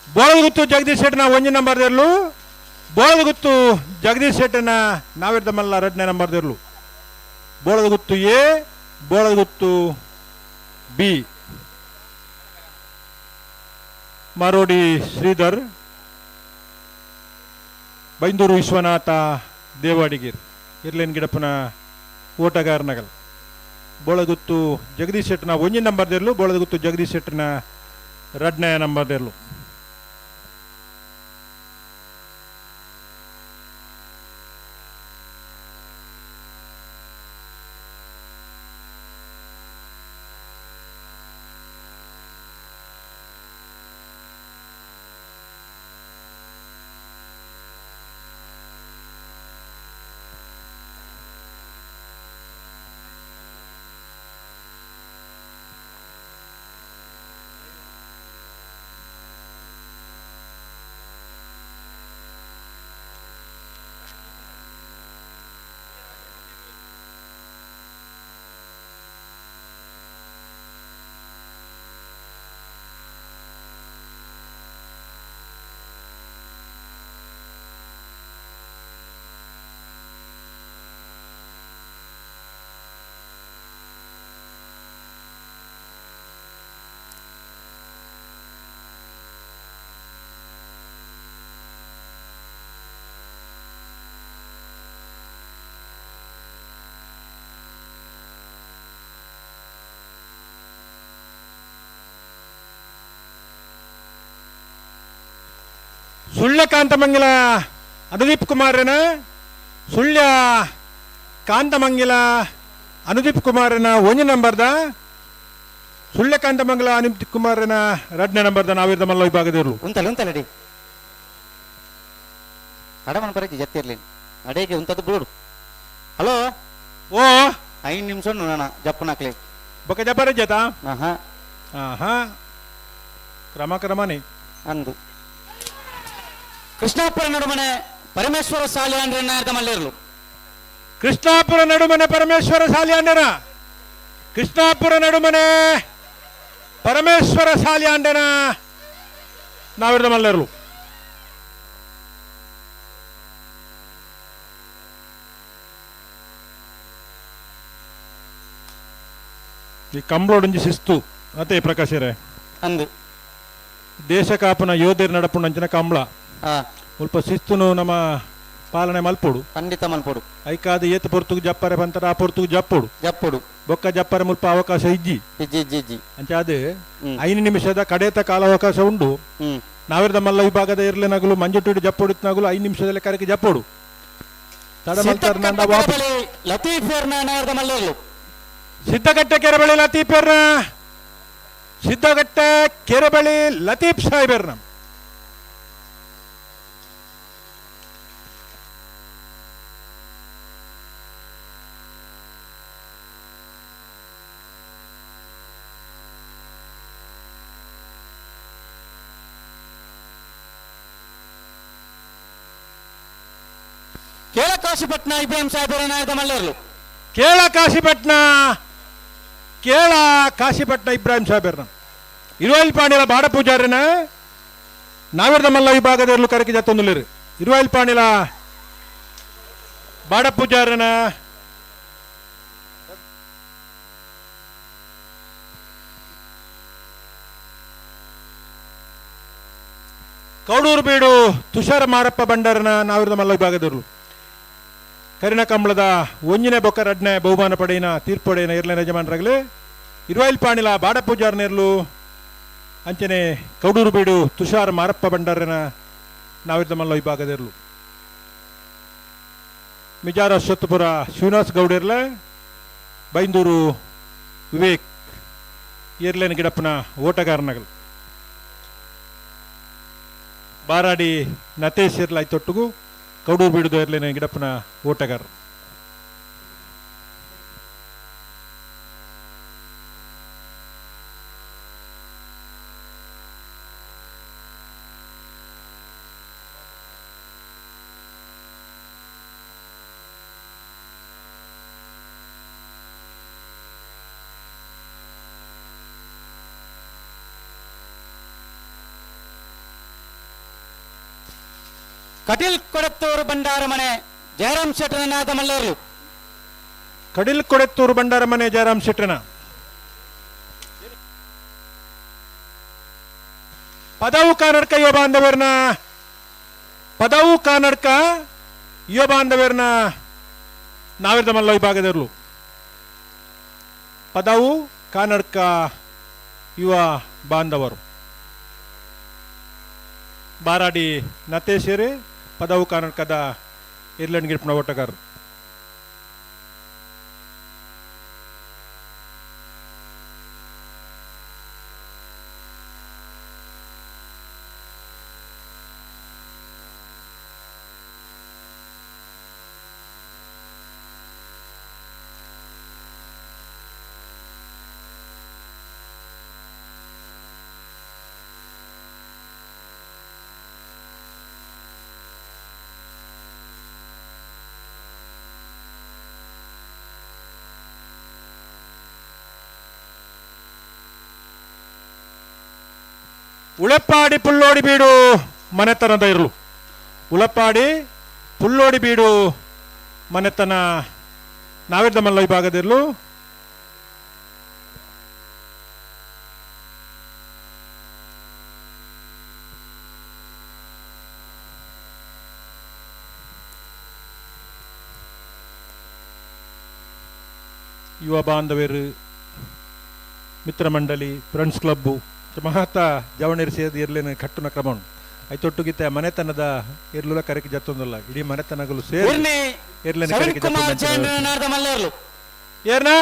ಬೋಳಗುತ್ತು ಜಗದೀಶ್ ಶೆಟ್ಟನ ಒಂಜಿ ನಂಬರ್ ದೇರ್ಲು ಬೋಳಗುತ್ತು ಜಗದೀಶ್ ಶೆಟ್ಟನ ನಾವಿರ್ದ ಮಲ್ಲ ಎರಡನೇ ನಂಬರ್ ದೇರ್ಲು ಬೋಳಗುತ್ತು ಎ ಬೋಳಗುತ್ತು ಬಿ. ಮಾರೋಡಿ ಶ್ರೀಧರ್, ಬೈಂದೂರು ವಿಶ್ವನಾಥ ದೇವಾಡಿಗೀರ್ ಇರ್ಲೇನ್ ಗಿಡಪ್ಪನ ಓಟಗಾರನಗಲ್. ಬೋಳಗುತ್ತು ಜಗದೀಶ್ ಶೆಟ್ಟನ ಒಂಜಿ ನಂಬರ್ ದೇರ್ಲು, ಬೋಳಗುತ್ತು ಜಗದೀಶ್ ಶೆಟ್ಟನ ರಡ್ನೇ ನಂಬರ್ ದೇರ್ಲು. ಸುಳ್ಯ ಕಾಂತಮಂಗಿಲ ಅನುದೀಪ್ ಕುಮಾರನ, ಸುಳ್ಯ ಕಾಂತಮಂಗಿಲ ಅನುದೀಪ್ ಕುಮಾರನ ಒಂಜಿ ನಂಬರ್ದ, ಸುಳ್ಯ ಕಾಂತಮಂಗಲ ಅನುದೀಪ್ ಕುಮಾರನ ರಡ್ನೇ ನಂಬರ್ದ ನಾವಿರ್ದ ಮಲ್ಲ ವಿಭಾಗದವರು. ಉಂತಲ್ಲ ಉಂತಲ್ಲ ಅಡಮನ ಬರಕ್ಕೆ ಜತ್ತಿರ್ಲಿ ಅಡೇಗೆ ಉಂತದ್ದು ಬಿಡು. ಹಲೋ ಓ 5 ನಿಮಿಷ ನೋಡೋಣ ಜಪ್ಪನಾಕ್ಲಿ ಬೊಕ ಜಪ್ಪರ ಜತಾ. ಆಹಾ ಆಹಾ ಕ್ರಮ ಕ್ರಮನೇ ಅಂದು. ಕೃಷ್ಣಾಪುರ ನಡುಮನೆ ಪರಮೇಶ್ವರ ಸಾಲಿಯಾಂಡ್ರನ್ನ ಮಲ್ಲಿರ್ಲು. ಕೃಷ್ಣಾಪುರ ನಡುಮನೆ ಪರಮೇಶ್ವರ ಸಾಲಿಯಾಂಡನ, ಕೃಷ್ಣಾಪುರ ನಡುಮನೆ ಪರಮೇಶ್ವರ ಸಾಲಿಯಾಂಡನ ನಾವಿರ್ದ ಮಲ್ಲರ್ಲು. ಈ ಕಂಬ್ಳೋಡೊಂಜಿ ಶಿಸ್ತು ಅತೆ ಪ್ರಕಾಶರೇ ಅಂದು. ದೇಶ ಕಾಪುನ ಯೋಧೇರ್ ನಡಪುಂಡಂಚಿನ ಕಂಬ್ಳ ಸ್ವಲ್ಪ ಶಿಸ್ತುನು ನಮ್ಮ ಪಾಲನೆ ಮಲ್ಪೋಡು, ಖಂಡಿತ ಮಲ್ಪೋಡು. ಐಕಾದ ಏತ್ ಪೊರ್ತುಗು ಜಪ್ಪರೆ ಬಂತರ ಆ ಪೊರ್ತುಗು ಜಪ್ಪೋಡು ಜಪ್ಪೋಡು ಬೊಕ್ಕ ಜಪ್ಪರೆ ಮುಲ್ಪ ಅವಕಾಶ ಇಜ್ಜಿ ಇಜ್ಜಿ ಇಜ್ಜಿ ಇಜ್ಜಿ. ಅಂಚ ಅದು 5 ನಿಮಿಷದ ಕಡೇತ ಕಾಲಾವಕಾಶ ಉಂಡು. ನಾವಿರ್ದ ಮಲ್ಲ ವಿಭಾಗದ ಇರ್ಲೆನಗಲು ಮಂಜುಟುಡಿ ಜಪ್ಪೋಡಿತ್ನಾಗಲು 5 ನಿಮಿಷದಲ್ಲಿ ಕರೆಗೆ ಜಪ್ಪೋಡು. ಸಿದ್ದಗಟ್ಟೆ ಕೆರೆಬಳಿ ಲತೀಫ್, ಸಿದ್ದಗಟ್ಟೆ ಕೆರೆಬಳಿ ಲತೀಫ್ ಸಾಹೇಬರ್ನ. ಕೇಳ ಕಾಶಿಪಟ್ನ ಇಬ್ರಾಹಿಂ ಸಾಹೇಬರ ನಾಯಕ ಮಲ್ಲೇರ್ಲು. ಕೇಳ ಕಾಶಿಪಟ್ನ, ಕೇಳ ಕಾಶಿಪಟ್ನ ಇಬ್ರಾಹಿಂ ಸಾಹೇಬರ್ನ. ಇರುವೈಲ್ ಪಾಣಿಲ ಬಾಡ ಪೂಜಾರಿನ ನಾವಿರ್ದ ಮಲ್ಲ ವಿಭಾಗದ ಕರಕಿ ಜತ್ತೊಂದುಲಿರು. ಇರುವೈಲ್ ಪಾಣಿಲ ಬಾಡ ಪೂಜಾರಿನ ಕೌಡೂರು ಬೀಡು ತುಷಾರ ಮಾರಪ್ಪ ಬಂಡಾರನ ನಾವಿರ್ದ ಮಲ್ಲ ವಿಭಾಗದವರು. ಕರಿನ ಕಂಬಳದ ಒಂಜಿನೇ ಬೊಕ್ಕ ರಡ್ನೆ ಬಹುಮಾನ ಪಡೆಯಿನ ತೀರ್ಪೊಡೆಯಿನ ಇರ್ಲೇನ ಯಜಮಾನರಾಗಲಿ. ಇರುವೈಲ್ ಪಾಣಿಲ ಬಾಡ ಪೂಜಾರನೇರ್ಲು ಅಂಚನೆ ಕೌಡೂರು ಬೀಡು ತುಷಾರ್ ಮಾರಪ್ಪ ಬಂಡಾರನ ನಾವಿರ್ದ ಮಲ್ಲ ವಿಭಾಗದಿರ್ಲು. ಮಿಜಾರ ಅಶ್ವತ್ಥಪುರ ಶ್ರೀನಿವಾಸ್ ಗೌಡಿರ್ಲೆ, ಬೈಂದೂರು ವಿವೇಕ್ ಏರ್ಲೇನ ಗಿಡಪ್ಪನ ಓಟಗಾರನಗಲು. ಬಾರಾಡಿ ನತೇಶ್ ಇರ್ಲ ಐತೊಟ್ಟುಗು ಕೌಡೂರು ಬೀಡುದು ಏರ್ಲೇನ ಗಿಡಪ್ಪನ ಓಟಗಾರ. ಕಟೀಲ್ ಕೊಡತ್ತೂರು ಬಂಡಾರ ಮನೆ ಜಯರಾಮ್ ಶೆಟ್ಟರನಾದ ಮಲ್ಲೇರ್ಲು. ಕಡಿಲ್ ಕೊಡೆತ್ತೂರು ಬಂಡಾರ ಮನೆ ಜಯರಾಮ್ ಶೆಟ್ಟರನ. ಪದವು ಕಾನಡ್ಕ ಯುವ ಬಾಂಧವರ್ನ, ಪದವು ಕಾನಡ್ಕ ಯುವ ಬಾಂಧವರ್ನ ನಾವಿರ್ದ ಮಲ್ಲ ವಿಭಾಗದರ್ಲು. ಪದವು ಕಾನಡ್ಕ ಯುವ ಬಾಂಧವರು ಬಾರಾಡಿ ನತೇಶೇರೆ ಪದವು ಕಾನಡ್ಕದ ಇರ್ಲೆಂಡ್ ಗಿರ್ಪ್ನ ಓಟಗಾರರು. ಉಳಪ್ಪಾಡಿ ಪುಲ್ಲೋಡಿ ಬೀಡು ಮನೆತನದ ಇರಲು. ಉಳಪ್ಪಾಡಿ ಪುಲ್ಲೋಡಿ ಬೀಡು ಮನೆತನ ನಾವಿದ್ದ ಮಲ್ಲ ವಿಭಾಗದಿರಲು. ಯುವ ಬಾಂಧವರು, ಮಿತ್ರ ಮಂಡಳಿ, ಫ್ರೆಂಡ್ಸ್ ಕ್ಲಬ್ಬು ಮಹಾತ ಜವಣೇರು ಸೇರಿ ಇರ್ಲೇನು ಕಟ್ಟುನ ಕ್ರಮ ಉಂಟು. ಐತೊಟ್ಟುಗಿತ್ತೆ ಮನೆತನದ ಇರ್ಲುಲ ಕರೆಕ್ ಜತ್ತೊಂದಲ್ಲ, ಇಡೀ ಮನೆತನಗಳು ಸೇರಿ ಇರ್ಲೇನು ಕರೆಕ್ ಜತ್ತೊಂದು. ಏರ್ನ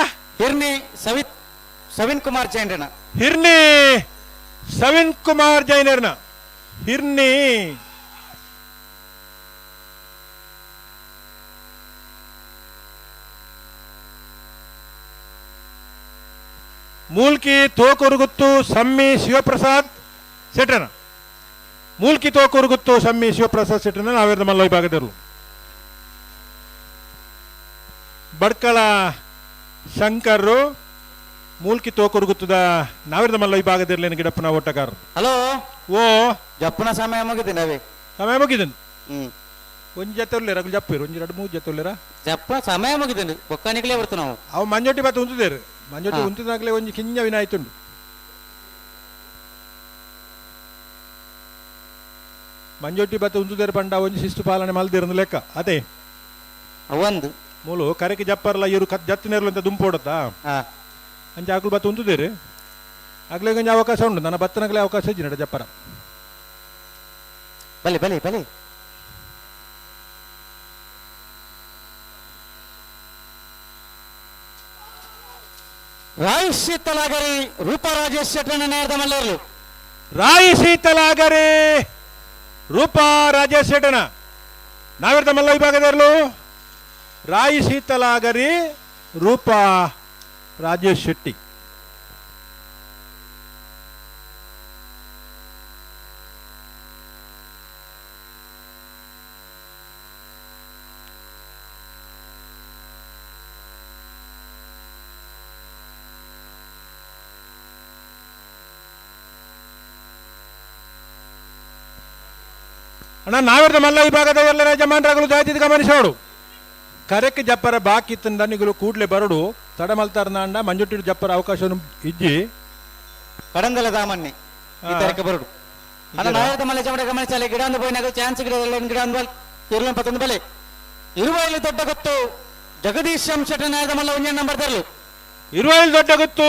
ಹಿರ್ನಿ ಸವಿನ್ ಕುಮಾರ್ ಜೈನರನ, ಹಿರ್ನಿ ಸವಿನ್ ಕುಮಾರ್ ಜೈನರ್ನ, ಹಿರ್ನಿ ಮೂಲ್ಕಿ ತೋಕುರುಗುತ್ತು ಸಮ್ಮಿ ಶಿವಪ್ರಸಾದ್ ಶೆಟ್ಟನ, ಮೂಲ್ಕಿ ತೋಕುರುಗುತ್ತು ಸಮ್ಮಿ ಶಿವಪ್ರಸಾದ್ ಶೆಟ್ಟನ ನಾವೇರ್ದ ಮಲ್ಲ ವಿಭಾಗದರು. ಬಡ್ಕಳ ಶಂಕರ್ರು ಮೂಲ್ಕಿ ತೋಕುರುಗುತ್ತದ ನಾವೇರ್ದ ಮಲ್ಲ ವಿಭಾಗದಿರ್ಲೇನು ಗಿಡಪ್ಪನ ಓಟಗಾರರು. ಹಲೋ ಓ ಜಪ್ಪನ ಸಮಯ ಮುಗಿದ್ದೀನಿ, ಅವೇ ಸಮಯ ಮುಗಿದ್ದೀನಿ. ಒಂಜಿ ಜೊತೆ ಉಲ್ಲೇರ ಅಗಲು ಜಪ್ಪಿರು, ಒಂಜಿ ಎರಡು ಮೂರು ಜೊತೆ ಉಲ್ಲೇರ ಜಪ್ಪ ಸಮಯ ಮುಗಿದ್ದೀನಿ ಬೊಕ್ಕನಿಗಲೇ ಬರ್ತು ನಾವು. ಅವು ಮಂಜೊಟ್ಟಿ ಬತ್ತ ಉಂತುದೇರು, ಮಂಜೊಟ್ಟಿ ಉಂತಿದಾಗಲೇ ಒಂಜಿ ಕಿಂಜ ವಿನಾಯ್ತುಂಡು. ಮಂಜೊಟ್ಟಿ ಬತ್ತ ಉಂತುದೇರು ಪಂಡ ಒಂಜಿ ಶಿಸ್ತು ಪಾಲನೆ ಮಲ್ದಿರಂದು ಲೆಕ್ಕ. ಅದೇ ಒಂದು ಮೂಲು ಕರೆಗೆ ಜಪ್ಪರ್ಲ ಇವರು ಜತ್ತಿನೇರ್ಲು ಅಂತ ದುಂಪೋಡತ್ತಾ ಅಂಚೆ ಆಕಳು ಬತ್ತ ಉಂತುದೇರು ಆಗ್ಲೇ ಒಂಜಿ ಅವಕಾಶ ಉಂಟು, ನನ್ನ ಬತ್ತನಗಲೇ ಅವಕಾಶ ಇಜ್ಜಿ ನಡ ಜಪ್ಪರ. ಬಲೆ ಬಲೆ ಬಲೆ ರಾಯಿ ಶೀತಲಾಗರಿ ರೂಪಾ ರಾಜೇಶ್ ಶೆಟ್ಟನ ನೇರದ ಮಲ್ಲರ್ಲು. ರಾಯಿ ಶೀತಲಾಗರಿ ರೂಪಾ ರಾಜೇಶ್ ಶೆಟ್ಟನ ನಾವಿರ್ದ ಮಲ್ಲ ವಿಭಾಗದರ್ಲು. ರಾಯಿ ಶೀತಲಾಗರಿ ರೂಪಾ ರಾಜೇಶ್ ಶೆಟ್ಟಿ. ಅಣ್ಣ ನಾವಿರ್ದ ಮಲ್ಲ ವಿಭಾಗದ ಎಲ್ಲ ಯಜಮಾನರಾಗಲು ಜಾತಿ ಗಮನಿಸೋಡು. ಕರೆಕ್ ಜಪ್ಪರ ಬಾಕಿ ದನಿಗಳು ಕೂಡ್ಲೆ ಬರಡು ತಡಮಲ್ತಾರ ನಾಂಡ ಮಂಜುಟ್ಟಿಡು ಜಪ್ಪರ ಅವಕಾಶವನ್ನು ಇಜ್ಜಿ ಕಡಂದಲ ದಾಮನ್ನಿ ಈ ಬರಡು. ಅಣ್ಣ ನಾವಿರ್ದ ಮಲ್ಲ ಯಜಮಾನ ಗಮನಿಸಲಿ ಗಿಡ ಒಂದು ಪೋಯಿನಾಗ ಚಾನ್ಸ್ ಗಿಡ ಗಿಡ ಒಂದು ಇರ್ಲನ್ ಪತ್ತೊಂದು ಬಲೆ ಇರುವೈಲು ದೊಡ್ಡ ಗೊತ್ತು ಜಗದೀಶ್ ಎಂ ಶೆಟ್ಟನ ಮಲ್ಲ ಒಂಜೆ ನಂಬರ್ ತರಲು. ಇರುವೈಲು ದೊಡ್ಡ ಗೊತ್ತು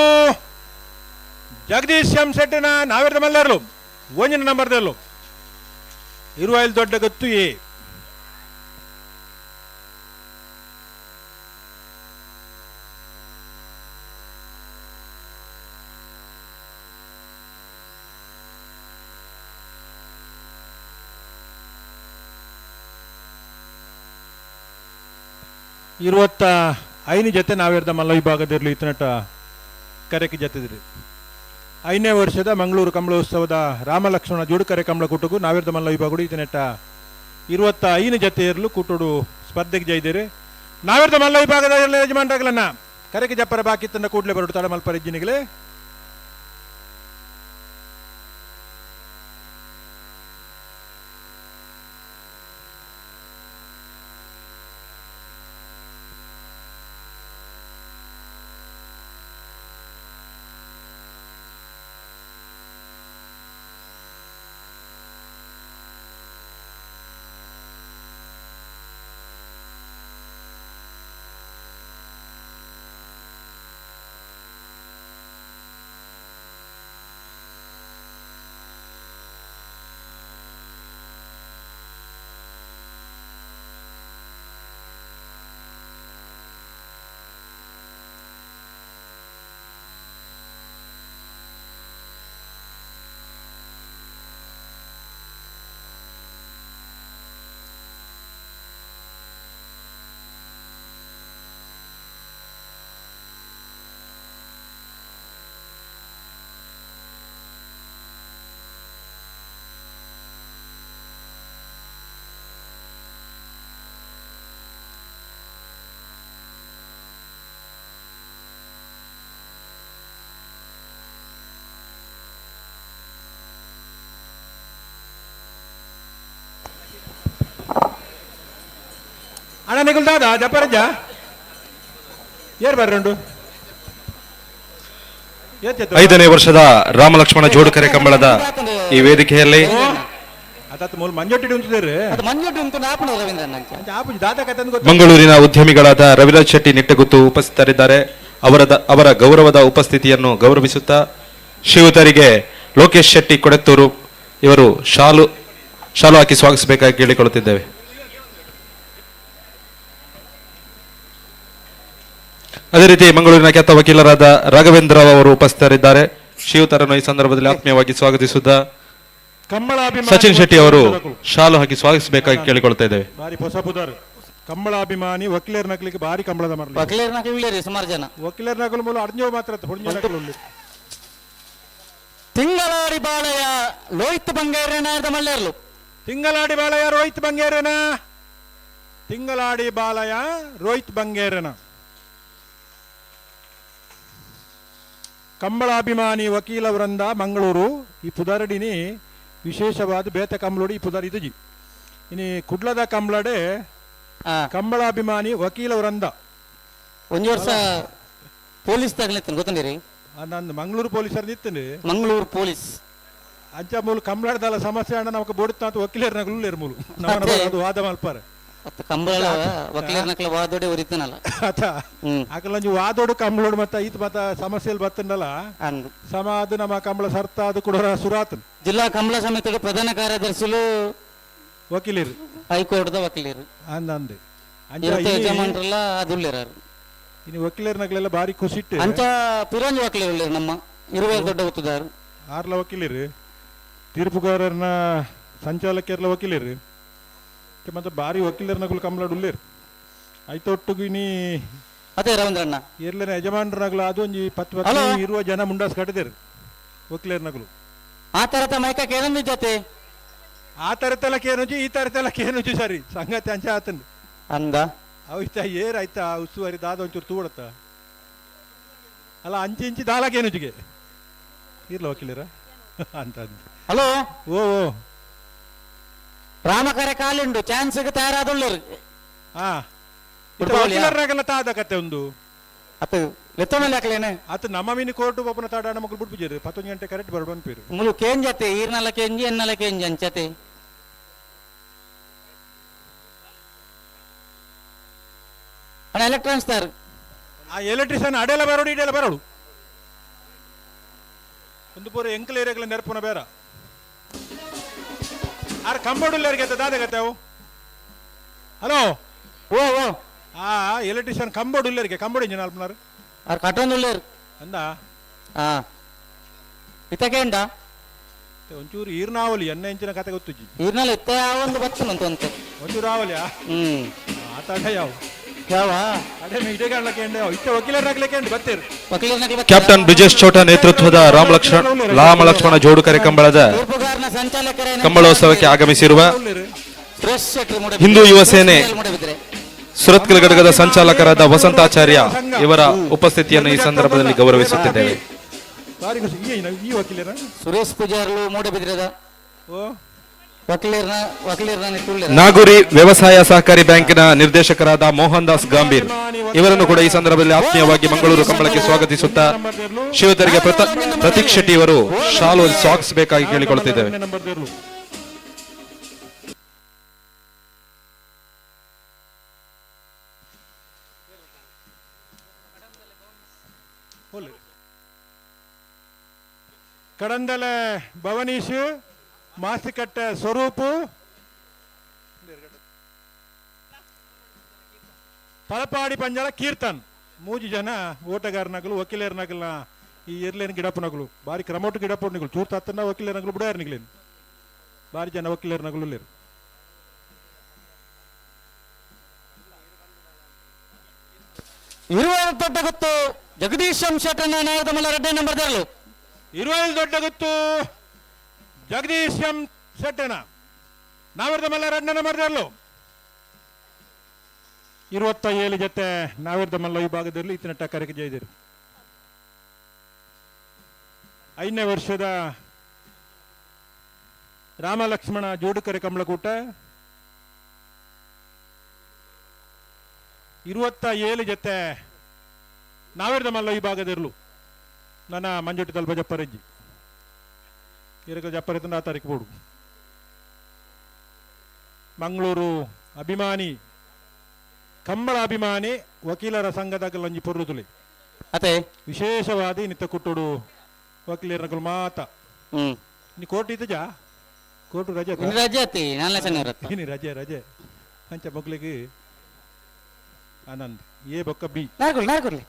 ಜಗದೀಶ್ ಎಂ ಶೆಟ್ಟನ ನಾವಿರ್ದ ಮಲ್ಲರ್ಲು ಒಂಜಿನ ನಂಬರ್ ತರಲು. ಇರುವೈಲು ದೊಡ್ಡ ಗೊತ್ತು ಎ 25 ಜೊತೆ ನಾವಿರ್ದ ಮಲ್ಲ ವಿಭಾಗದಿರಲಿ ಇತನಟ ಕರೆಕ್ಕೆ ಜೊತೆದಿರಿ. 5ನೇ ವರ್ಷದ ಮಂಗಳೂರು ಕಂಬಳೋತ್ಸವದ ರಾಮಲಕ್ಷ್ಮಣ ಜೋಡುಕರೆ ಕಂಬಳ ಕೂಟಗೂ ನಾವಿರ್ದ ಮಲ್ಲ ವಿಭಾಗಡು ಇತನೆಟ್ಟ 25 ಜೊತೆ ಇರಲು ಕೂಟೋಡು ಸ್ಪರ್ಧೆಗೆ ಜೈದಿರಿ. ನಾವಿರ್ದ ಮಲ್ಲ ವಿಭಾಗದ ಯಜಮಾನರಾಗಲನ್ನ ಕರೆಗೆ ಜಪ್ಪರ ಬಾಕಿ ತನ್ನ ಕೂಡಲೇ ಬರಡು ತಳಮಲ್ಪರ ಇಜ್ಜಿನಿಗಲೇ. ಅಣ್ಣ ನಿಗುಲ್ ದಾದ ಜಪರಜ ಏರ್ ಬರ್ರಂಡು. 5ನೇ ವರ್ಷದ ರಾಮಲಕ್ಷ್ಮಣ ಜೋಡುಕರೆ ಕಂಬಳದ ಈ ವೇದಿಕೆಯಲ್ಲಿ ಮಂಗಳೂರಿನ ಉದ್ಯಮಿಗಳಾದ ರವಿರಾಜ್ ಶೆಟ್ಟಿ ನಿಟ್ಟಗುತ್ತು ಉಪಸ್ಥಿತರಿದ್ದಾರೆ. ಅವರ ಗೌರವದ ಉಪಸ್ಥಿತಿಯನ್ನು ಗೌರವಿಸುತ್ತಾ ಶ್ರೀಯುತರಿಗೆ ಲೋಕೇಶ್ ಶೆಟ್ಟಿ ಕೊಡೆತ್ತೂರು ಇವರು ಶಾಲು ಹಾಕಿ ಸ್ವಾಗತಿಸಬೇಕಾಗಿ ಕೇಳಿಕೊಳ್ಳುತ್ತಿದ್ದೇವೆ. ಅದೇ ರೀತಿ ಮಂಗಳೂರಿನ ಖ್ಯಾತ ವಕೀಲರಾದ ರಾಘವೇಂದ್ರ ಅವರು ಉಪಸ್ಥಿತರಿದ್ದಾರೆ. ಶ್ರೀಯುತರನ್ನು ಈ ಸಂದರ್ಭದಲ್ಲಿ ಆತ್ಮೀಯವಾಗಿ ಸ್ವಾಗತಿಸುತ್ತಾ ಸಚಿನ್ ಶೆಟ್ಟಿ ಅವರು ಶಾಲು ಹಾಕಿ ಸ್ವಾಗತಿಸಬೇಕಾಗಿ ಕೇಳಿಕೊಳ್ತಾ ಇದ್ದೇವೆ. ಬಾರಿ ಹೊಸ ಪುದರ್ ಕಂಬಳಾಭಿಮಾನಿ ವಕೀಲರ ನಕಲಿಗೆ ಬಾರಿ ಕಂಬಳದ ಮರಲಿ ವಕೀಲರ ನಕಲು ಸುಮಾರು ಜನ ವಕೀಲರ ನಕಲು ಮೂಲ ಅರ್ಜೋ ಮಾತ್ರ ಹೊಂಜ ನಕಲು. ತಿಂಗಳಾಡಿ ಬಾಳೆಯ ಲೋಹಿತ್ ಬಂಗೇರನ ಮಲ್ಲೇರ್ಲು. ತಿಂಗಳಾಡಿ ಬಾಲಯ ರೋಹಿತ್ ಬಂಗೇರನ. ತಿಂಗಳಾಡಿ ಬಾಲಯ ರೋಹಿತ್ ಬಂಗೇರನ. ಕಂಬಳಾಭಿಮಾನಿ ವಕೀಲ ವೃಂದ ಮಂಗಳೂರು ಈ ಪುದರಡಿನಿ ವಿಶೇಷವಾದ ಬೇತ ಕಂಬಳೋಡಿ ಈ ಪುದರ್ ಇದುಜಿ ಇನಿ ಕುಡ್ಲದ ಕಂಬಳಡೆ ಕಂಬಳಾಭಿಮಾನಿ ವಕೀಲ ವೃಂದ. ಒಂಜಿ ವರ್ಷ ಪೊಲೀಸ್ ತಗಲಿತ್ತು ಗೊತ್ತಂದಿರಿ? ನಾನು ಮಂಗಳೂರು ಪೊಲೀಸರ್ ನಿತ್ತನೆ. ಮಂಗಳೂರು ಪೊಲೀಸ್ ಅಂಚ ಮೂಲು ಕಂಬಳದಲ್ಲ ಸಮಸ್ಯೆ ಅಣ್ಣ ನಮಕ್ ಬೋಡಿತ್ತ ವಕೀಲರ ನಗಲು ಮೂಲು ಅದು ವಾದ ಮಲ್ಪಾರೆ. ಕಂಬಳ ವಕೀಲರ ನಕಲ ವಾದೋಡೆ ಉರಿತನಲ್ಲ ಅಥ ಅಕಲಂಜಿ ವಾದೋಡು ಕಂಬಳೋಡು ಮತ್ತ ಈತ ಮತ್ತ ಸಮಸ್ಯೆಯಲ್ಲಿ ಬತ್ತಂಡಲ್ಲ ಸಮ ಅದು ನಮ್ಮ ಕಂಬಳ ಸರ್ತ ಅದು ಕೂಡ ಸುರಾತ್. ಜಿಲ್ಲಾ ಕಂಬಳ ಸಮಿತಿಯ ಪ್ರಧಾನ ಕಾರ್ಯದರ್ಶಿಲು ವಕೀಲರು ಹೈಕೋರ್ಟ್ದ ವಕೀಲರು ಅಂದಂದೆ ಯಜಮಾನರೆಲ್ಲ ಅದುಳ್ಳಿರಾರು. ಇನ್ನು ವಕೀಲರ ನಗಲೆಲ್ಲ ಬಾರಿ ಖುಷಿ ಇಟ್ಟು ಅಂಚ ಪಿರಂಜಿ ವಕೀಲರು ನಮ್ಮ ಇರುವೆ ದೊಡ್ಡ ಒತ್ತುದಾರು ಆರ್ಲ ವಕೀಲರು ತೀರ್ಪುಗಾರರನ್ನ ಸಂಚಾಲಕರ್ಲ ವಕೀಲರು ಮತ್ತೆ ಬಾರಿ ವಕೀಲರ ನಗಲು ಕಂಬಳಡ್ ಉಳ್ಳೇರು ಐತೊಟ್ಟುಗು ಇನಿ ಅದೇ ರವೀಂದ್ರಣ್ಣ ಎರ್ಲನ ಯಜಮಾನರ ನಗಲು ಅದು ಒಂಜಿ ಪತ್ತು ಪತ್ತು ಇರುವ ಜನ ಮುಂಡಾಸ್ ಕಟ್ಟಿದೇರು ವಕೀಲರ ನಗಲು. ಆ ತರದ ಮೈಕ ಕೇಳಂದು ಜೊತೆ ಆ ತರತೆಲ್ಲ ಕೇನುಜಿ ಈ ತರತೆಲ್ಲ ಕೇನುಜಿ ಸರಿ ಸಂಗತಿ ಅಂಚ ಆತನ್ ಅಂದ ಅವಿತ ಏರ್ ಆಯ್ತಾ ಉಸ್ತುವಾರಿ ದಾದ ಒಂಚೂರು ತೂಡತ್ತ ಅಲ್ಲ ಅಂಚಿ ಇಂಚಿ ದಾಲಕೇನುಜಿಗೆ ಇರ್ಲ ವಕೀಲರ ಅಂತ. ಹಲೋ ಓ ಓ ರಾಮಕರೆ ಕಾಲುಂಡು ಚಾನ್ಸ್ಗೆ ತಯಾರಾದುಳ್ಳರು. ಹಾ ವಕೀಲರಾಗಲ್ಲ ತಾದ ಕತೆ ಒಂದು ಅತ್ತ ಲೆತ್ತೊಂದಲ್ಲಿ ಹಾಕಲೇನೆ ಅತ್ತ ನಮ್ಮ ಮೀನು ಕೋರ್ಟು ಒಬ್ಬನ ತಾಡ ಮಕ್ಕಳು ಬಿಡ್ಬಿಜರು 11 ಗಂಟೆ ಕರೆಕ್ಟ್ ಬರಡು ಅನ್ಪೇರು ಮುಲು ಕೇಂಜತೆ ಈರ್ನಲ್ಲ ಕೇಂಜಿ ಎನ್ನಲ್ಲ ಕೇಂಜಿ ಅಂಚತೆ ಅಣ್ಣ ಎಲೆಕ್ಟ್ರಾನ್ಸ್ ತಾರು ಆ ಎಲೆಕ್ಟ್ರಿಷಿಯನ್ ಅಡೆಲ್ಲ ಬರೋಡು ಇಡೆಲ್ಲ ಬರೋಡು ಒಂದು ಪೂರ ಎಂಕಲ್ ಏರಿಯಾಗಳ ನೆರಪುನ ಬೇರ ಆರ್ ಕಂಬೋರ್ಡ್ ದಾದ ಅವು. ಹಲೋ ಓ ಓ ಆ ಎಲೆಕ್ಟ್ರಿಷಿಯನ್ ಕಂಬೋರ್ಡ್ ಉಳ್ಳರಿಗೆ ಕಂಬೋರ್ಡ್ ಇಂಜಿನ್ ಅಲ್ಪನಾರು ಆರ್ ಕಟ್ಟೊಂದು ಅಂದ ಹಾ ಇತ್ತಕೇಂಡ ಒಂಚೂರು ಈರ್ನಾವಲಿ ಎಣ್ಣೆ ಇಂಚಿನ ಕತೆ ಗೊತ್ತುಜ್ಜಿ ಈರ್ನಾಲ ಇತ್ತ ಒಂದು ಬಚ್ಚುನಂತ ಅಂತೆ ಒಂಚೂರು ಆವಲಿಯಾ ಹ್ಮ್ ಆತಾಡ ಯಾವ ಯಾವ ಅದೇ ಇದೇ ಕಾಣ್ಲಕ್ಕೆ ಇತ್ತ ವಕೀಲರಾಗ್ಲಿಕ್ಕೆ ಬತ್ತೀರಿ ವಕೀಲರ ಕ್ಯಾಪ್ಟನ್ ಬ್ರಿಜೇಶ್ ಚೌಟ ನೇತೃತ್ವದ ರಾಮಲಕ್ಷ್ಮಣ ಜೋಡುಕರೆ ಕಂಬಳದ ಸಂಚಾಲಕರ ಕಂಬಳೋತ್ಸವಕ್ಕೆ ಆಗಮಿಸಿರುವ ಸುರೇಶ್ ಶೆಟ್ಟಿ ಮೂಡಬಿದ್ರೆ. ಹಿಂದೂ ಯುವ ಸೇನೆ ಮೂಡಬಿದ್ರೆ. ಸುರತ್ಕಲ್ ಘಟಕದ ಸಂಚಾಲಕರಾದ ವಸಂತಾಚಾರ್ಯ ಇವರ ಉಪಸ್ಥಿತಿಯನ್ನು ಈ ಸಂದರ್ಭದಲ್ಲಿ ಗೌರವಿಸುತ್ತಿದ್ದೇವೆ. ಬಾರಿ ಖುಷಿ ಈ ಈ ವಕೀಲರ ಸುರೇಶ್ ಪೂಜಾರ್ಲು ಮೂಡಬಿದ್ರದ ಓ ವಕೀಲರ್ನ ವಕೀಲರ್ನ ತುಳ್ಳೆರ. ನಾಗುರಿ ವ್ಯವಸಾಯ ಸಹಕಾರಿ ಬ್ಯಾಂಕಿನ ನಿರ್ದೇಶಕರಾದ ಮೋಹನ್ ದಾಸ್ ಗಾಂಭೀರ್ ಇವರನ್ನು ಕೂಡ ಈ ಸಂದರ್ಭದಲ್ಲಿ ಆತ್ಮೀಯವಾಗಿ ಮಂಗಳೂರು ಕಂಬಳಕ್ಕೆ ಸ್ವಾಗತಿಸುತ್ತಾ ಶಿವತರಿಗೆ ಪ್ರತೀಕ್ ಶೆಟ್ಟಿ ಇವರು ಶಾಲು ಸಾಕ್ಸ್ ಬೇಕಾಗಿ ಕೇಳಿಕೊಳ್ಳುತ್ತಿದ್ದೇವೆ. ನಂಬರ್ ದೇರ್ಲು ಕಡಂದಲೆ ಭವನೀಶ್ ಮಾಸಿಕಟ್ಟೆ ಸ್ವರೂಪು ತಲಪಾಡಿ ಪಂಜಾಳ ಕೀರ್ತನ್ ಮೂಜಿ ಜನ ಓಟಗಾರನಾಗಲು ವಕೀಲರ್ನಾಗಲ ಈ ಎರ್ಲೇನ್ ಗಿಡಪ್ಪನಗಲು ಬಾರಿ ಕ್ರಮೋಟು ಗಿಡಪ್ಪನಿಗಳು ಚೂರು ತತ್ತನ ವಕೀಲರ್ನಾಗಲು ಬಿಡಾರ್ನಿಗಳೇನು ಬಾರಿ ಜನ ವಕೀಲರ್ನಾಗಲು ಇಲ್ಲೇರು. ಇರುವ ದೊಡ್ಡ ಗೊತ್ತು ಜಗದೀಶ್ ಶೆಟ್ಟನ್ನ ನಾಯಕದ ಮಲ್ಲ ರೆಡ್ಡಿ ನಂಬರ್ ದೇರ್ಲು. ಇರುವಲ್ ದೊಡ್ಡ ಗೊತ್ತು ಜಗದೀಶ್ ಎಂ ಶೆಟ್ಟಣ ನಾವಿರದ ಮಲ್ಲ ರಡ್ನ ನಂಬರ್ ದೇರ್ಲು. 27 ಜೊತೆ ನಾವಿರದ ಮಲ್ಲ ವಿಭಾಗದಲ್ಲಿ ಇತ್ತಿನ ಟಕ್ಕರಿಗೆ ಜೈದಿರು. 5ನೇ ವರ್ಷದ ರಾಮಲಕ್ಷ್ಮಣ ಜೋಡುಕರೆ ಕಂಬಳಕೂಟ 27 ಜೊತೆ ನಾವೇರ್ದ ಮಲ್ಲ ವಿಭಾಗದಿರಲು ನನ್ನ ಮಂಜೊಟ್ಟಿ ತಲ್ಪ ಜಪ್ಪರೆಜ್ಜಿ ಇರಕ ಜಪ್ಪರೆ ಆ ತಾರೀಕು ಬೋಡು. ಮಂಗಳೂರು ಅಭಿಮಾನಿ ಕಂಬಳ ಅಭಿಮಾನಿ ವಕೀಲರ ಸಂಘದ ಲಂಜಿ ಪೊರ್ಲುತುಲಿ ಅತೆ ವಿಶೇಷವಾದ ನಿತ್ತ ಕುಟ್ಟೋಡು ವಕೀಲರ ಮಾತ. ನೀ ಕೋರ್ಟ್ ಇತ್ತಜಾ? ಕೋರ್ಟು ರಜೆ ರಜೆ ಅತಿ ನಾಲ್ಕು ಶನಿವಾರ ಇನಿ ರಜೆ ರಜೆ ಅಂಚ ಮಗ್ಳಿಗೆ ಆನಂದ್ ಎ ಬೊಕ್ಕ ಬಿ ನಾರ್ಕೊರ್ಲಿ ನಾರ್ಕೊರ್ಲಿ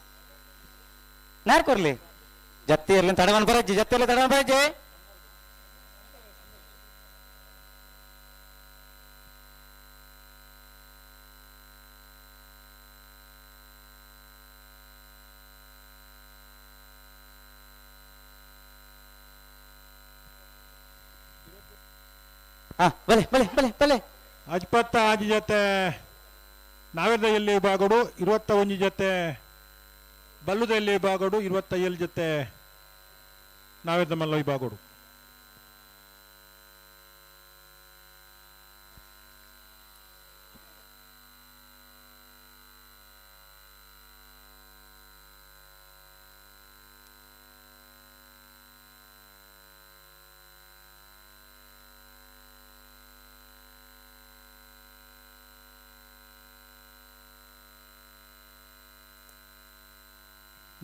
ನಾರ್ಕೊರ್ಲಿ ಜತ್ತಿ ಇರ್ಲಿ ತಡವನ್ ಬರಜ್ಜಿ ಜತ್ತಿ ಇರ್ಲಿ ತಡವನ್ ಬರಜ್ಜಿ. ಬಲೆ ಬಲೆ ಬಲೆ ಬಲೆ ಅಜ್ಪತ್ತ ಆಜಿ ಜೊತೆ ನಾವೇರ್ದ ಎಲ್ಲಿ ವಿಭಾಗಡು 21 ಜೊತೆ ಬಲ್ಲುದ ಎಲ್ಲಿ ವಿಭಾಗಡು 27 ಜೊತೆ ನಾವೇರ್ದ ಮಲ್ಲ ವಿಭಾಗಡು.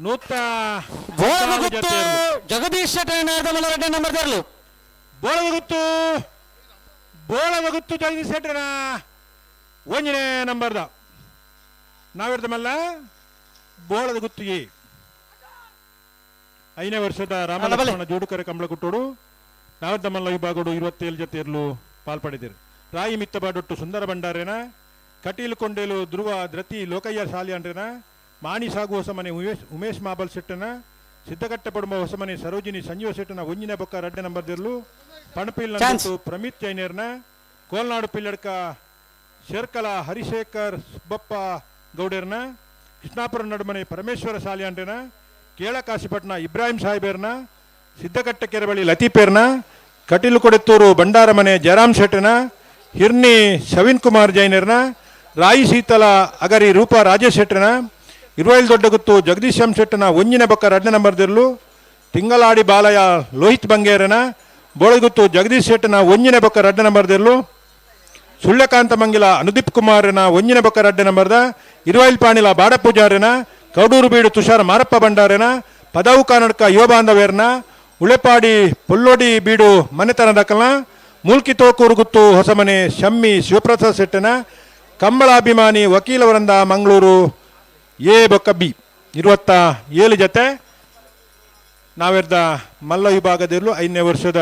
ನೂತ ಜಗದೀಶ್ ಶೆಟ್ಟರ್ ನಂಬರ್ ತರಲು ಬೋಳದಗುತ್ತು ಬೋಳದಗುತ್ತು ಜಗದೀಶ್ ಶೆಟ್ಟರ್ನ ಒಂದನೇ ನಂಬರ್ದ ನಾವಿರ್ದ ಮಲ್ಲ ಬೋಳದಗುತ್ತು ಎ 5ನೇ ವರ್ಷದ ರಾಮಲಕ್ಷ್ಮಣ ಜೋಡುಕರೆ ಕಂಬಳಕುಟ್ಟೋಡು ನಾವಿರ್ದ ಮಲ್ಲ ವಿಭಾಗಡು 27 ಜೊತೆ ಇರಲು ಪಾಲ್ಪಡಿದಿರು. ರಾಯಿ ಮಿತ್ತಬಾಡೊಟ್ಟು ಸುಂದರ ಭಂಡಾರೇನ ಕಟೀಲು ಕೊಂಡೇಲು ಧ್ರುವ ದ್ರತಿ ಲೋಕಯ್ಯ ಸಾಲಿಯಾಂಡ್ರೇನ ಮಾಣಿ ಸಾಗು ಹೊಸಮನೆ ಉಮೇಶ್ ಮಾಬಲ್ ಶೆಟ್ಟನ ಸಿದ್ದಕಟ್ಟೆ ಪಡುಮ ಹೊಸಮನೆ ಸರೋಜಿನಿ ಸಂಜೀವ ಶೆಟ್ಟನ ಒಂಜಿನ ಬೊಕ್ಕ ರಡ್ಡೆ ನಂಬರ್ ದಿರ್ಲು ಪಣಪಿಲ್ ಪ್ರಮಿತ್ ಜೈನೇರ್ನ ಕೋಲ್ನಾಡು ಪಿಲ್ಲಡ್ಕ ಶೇರ್ಕಲ ಹರಿಶೇಖರ್ ಸುಬ್ಬಪ್ಪ ಗೌಡೇರ್ನ ಕೃಷ್ಣಾಪುರ ನಡುಮನೆ ಪರಮೇಶ್ವರ ಸಾಲಿಯಾಂಡ್ರೇನ ಕೇಳಕಾಶಿಪಟ್ನ ಇಬ್ರಾಹಿಂ ಸಾಹೇಬೇರ್ನ ಸಿದ್ದಕಟ್ಟೆ ಕೆರೆಬಳಿ ಲತೀಪೇರ್ನ ಕಟೀಲು ಕೊಡೆತ್ತೂರು ಭಂಡಾರಮನೆ ಜಯರಾಮ್ ಶೆಟ್ಟನ ಹಿರ್ನಿ ಶವೀನ್ ಕುಮಾರ್ ಜೈನೇರ್ನ ರಾಯಿ ಶೀತಲ ಅಗರಿ ರೂಪಾ ರಾಜೇಶ್ ಶೆಟ್ಟನ ಇರುವೈಲ್ ದೊಡ್ಡಗುತ್ತು ಜಗದೀಶ್ ಎಂ ಶೆಟ್ಟನ ಒಂಜಿನ ಬೊಕ್ಕ ರಡ್ಡ ನಂಬರ್ ದಿರ್ಲು ತಿಂಗಳಾಡಿ ಬಾಲಯ ಲೋಹಿತ್ ಬಂಗೇರನ ಬೋಳಗುತ್ತು ಜಗದೀಶ್ ಶೆಟ್ಟನ ಒಂಜಿನ ಬೊಕ್ಕ ರಡ್ಡ ನಂಬರ್ ದಿರ್ಲು ಸುಳ್ಯಕಾಂತ ಮಂಗಿಲ ಅನುದೀಪ್ ಕುಮಾರನ ಒಂಜಿನ ಬೊಕ್ಕ ರಡ್ಡ ನಂಬರ್ದ ಇರುವೈಲ್ ಪಾಣಿಲ ಬಾಡಪೂಜಾರನ ಕೌಡೂರು ಬೀಡು ತುಷಾರ್ ಮಾರಪ್ಪ ಭಂಡಾರನ ಪದವು ಕಾನಡ್ಕ ಯುವ ಬಾಂಧವೇರ್ನ ಉಳೆಪಾಡಿ ಪೊಲ್ಲೋಡಿ ಬೀಡು ಮನೆತನದಕಲ್ನ ಮೂಲ್ಕಿ ತೋಕೂರು ಗುತ್ತು ಹೊಸಮನೆ ಶಮ್ಮಿ ಶಿವಪ್ರಸಾದ್ ಶೆಟ್ಟನ ಕಂಬಳಾಭಿಮಾನಿ ವಕೀಲವರಂದ ಮಂಗಳೂರು ಎ ಬೊಕ್ಕ ಬಿ 27 ಜೊತೆ ನಾವೆರ್ದ ಮಲ್ಲ ವಿಭಾಗದಲ್ಲೂ 5ನೇ ವರ್ಷದ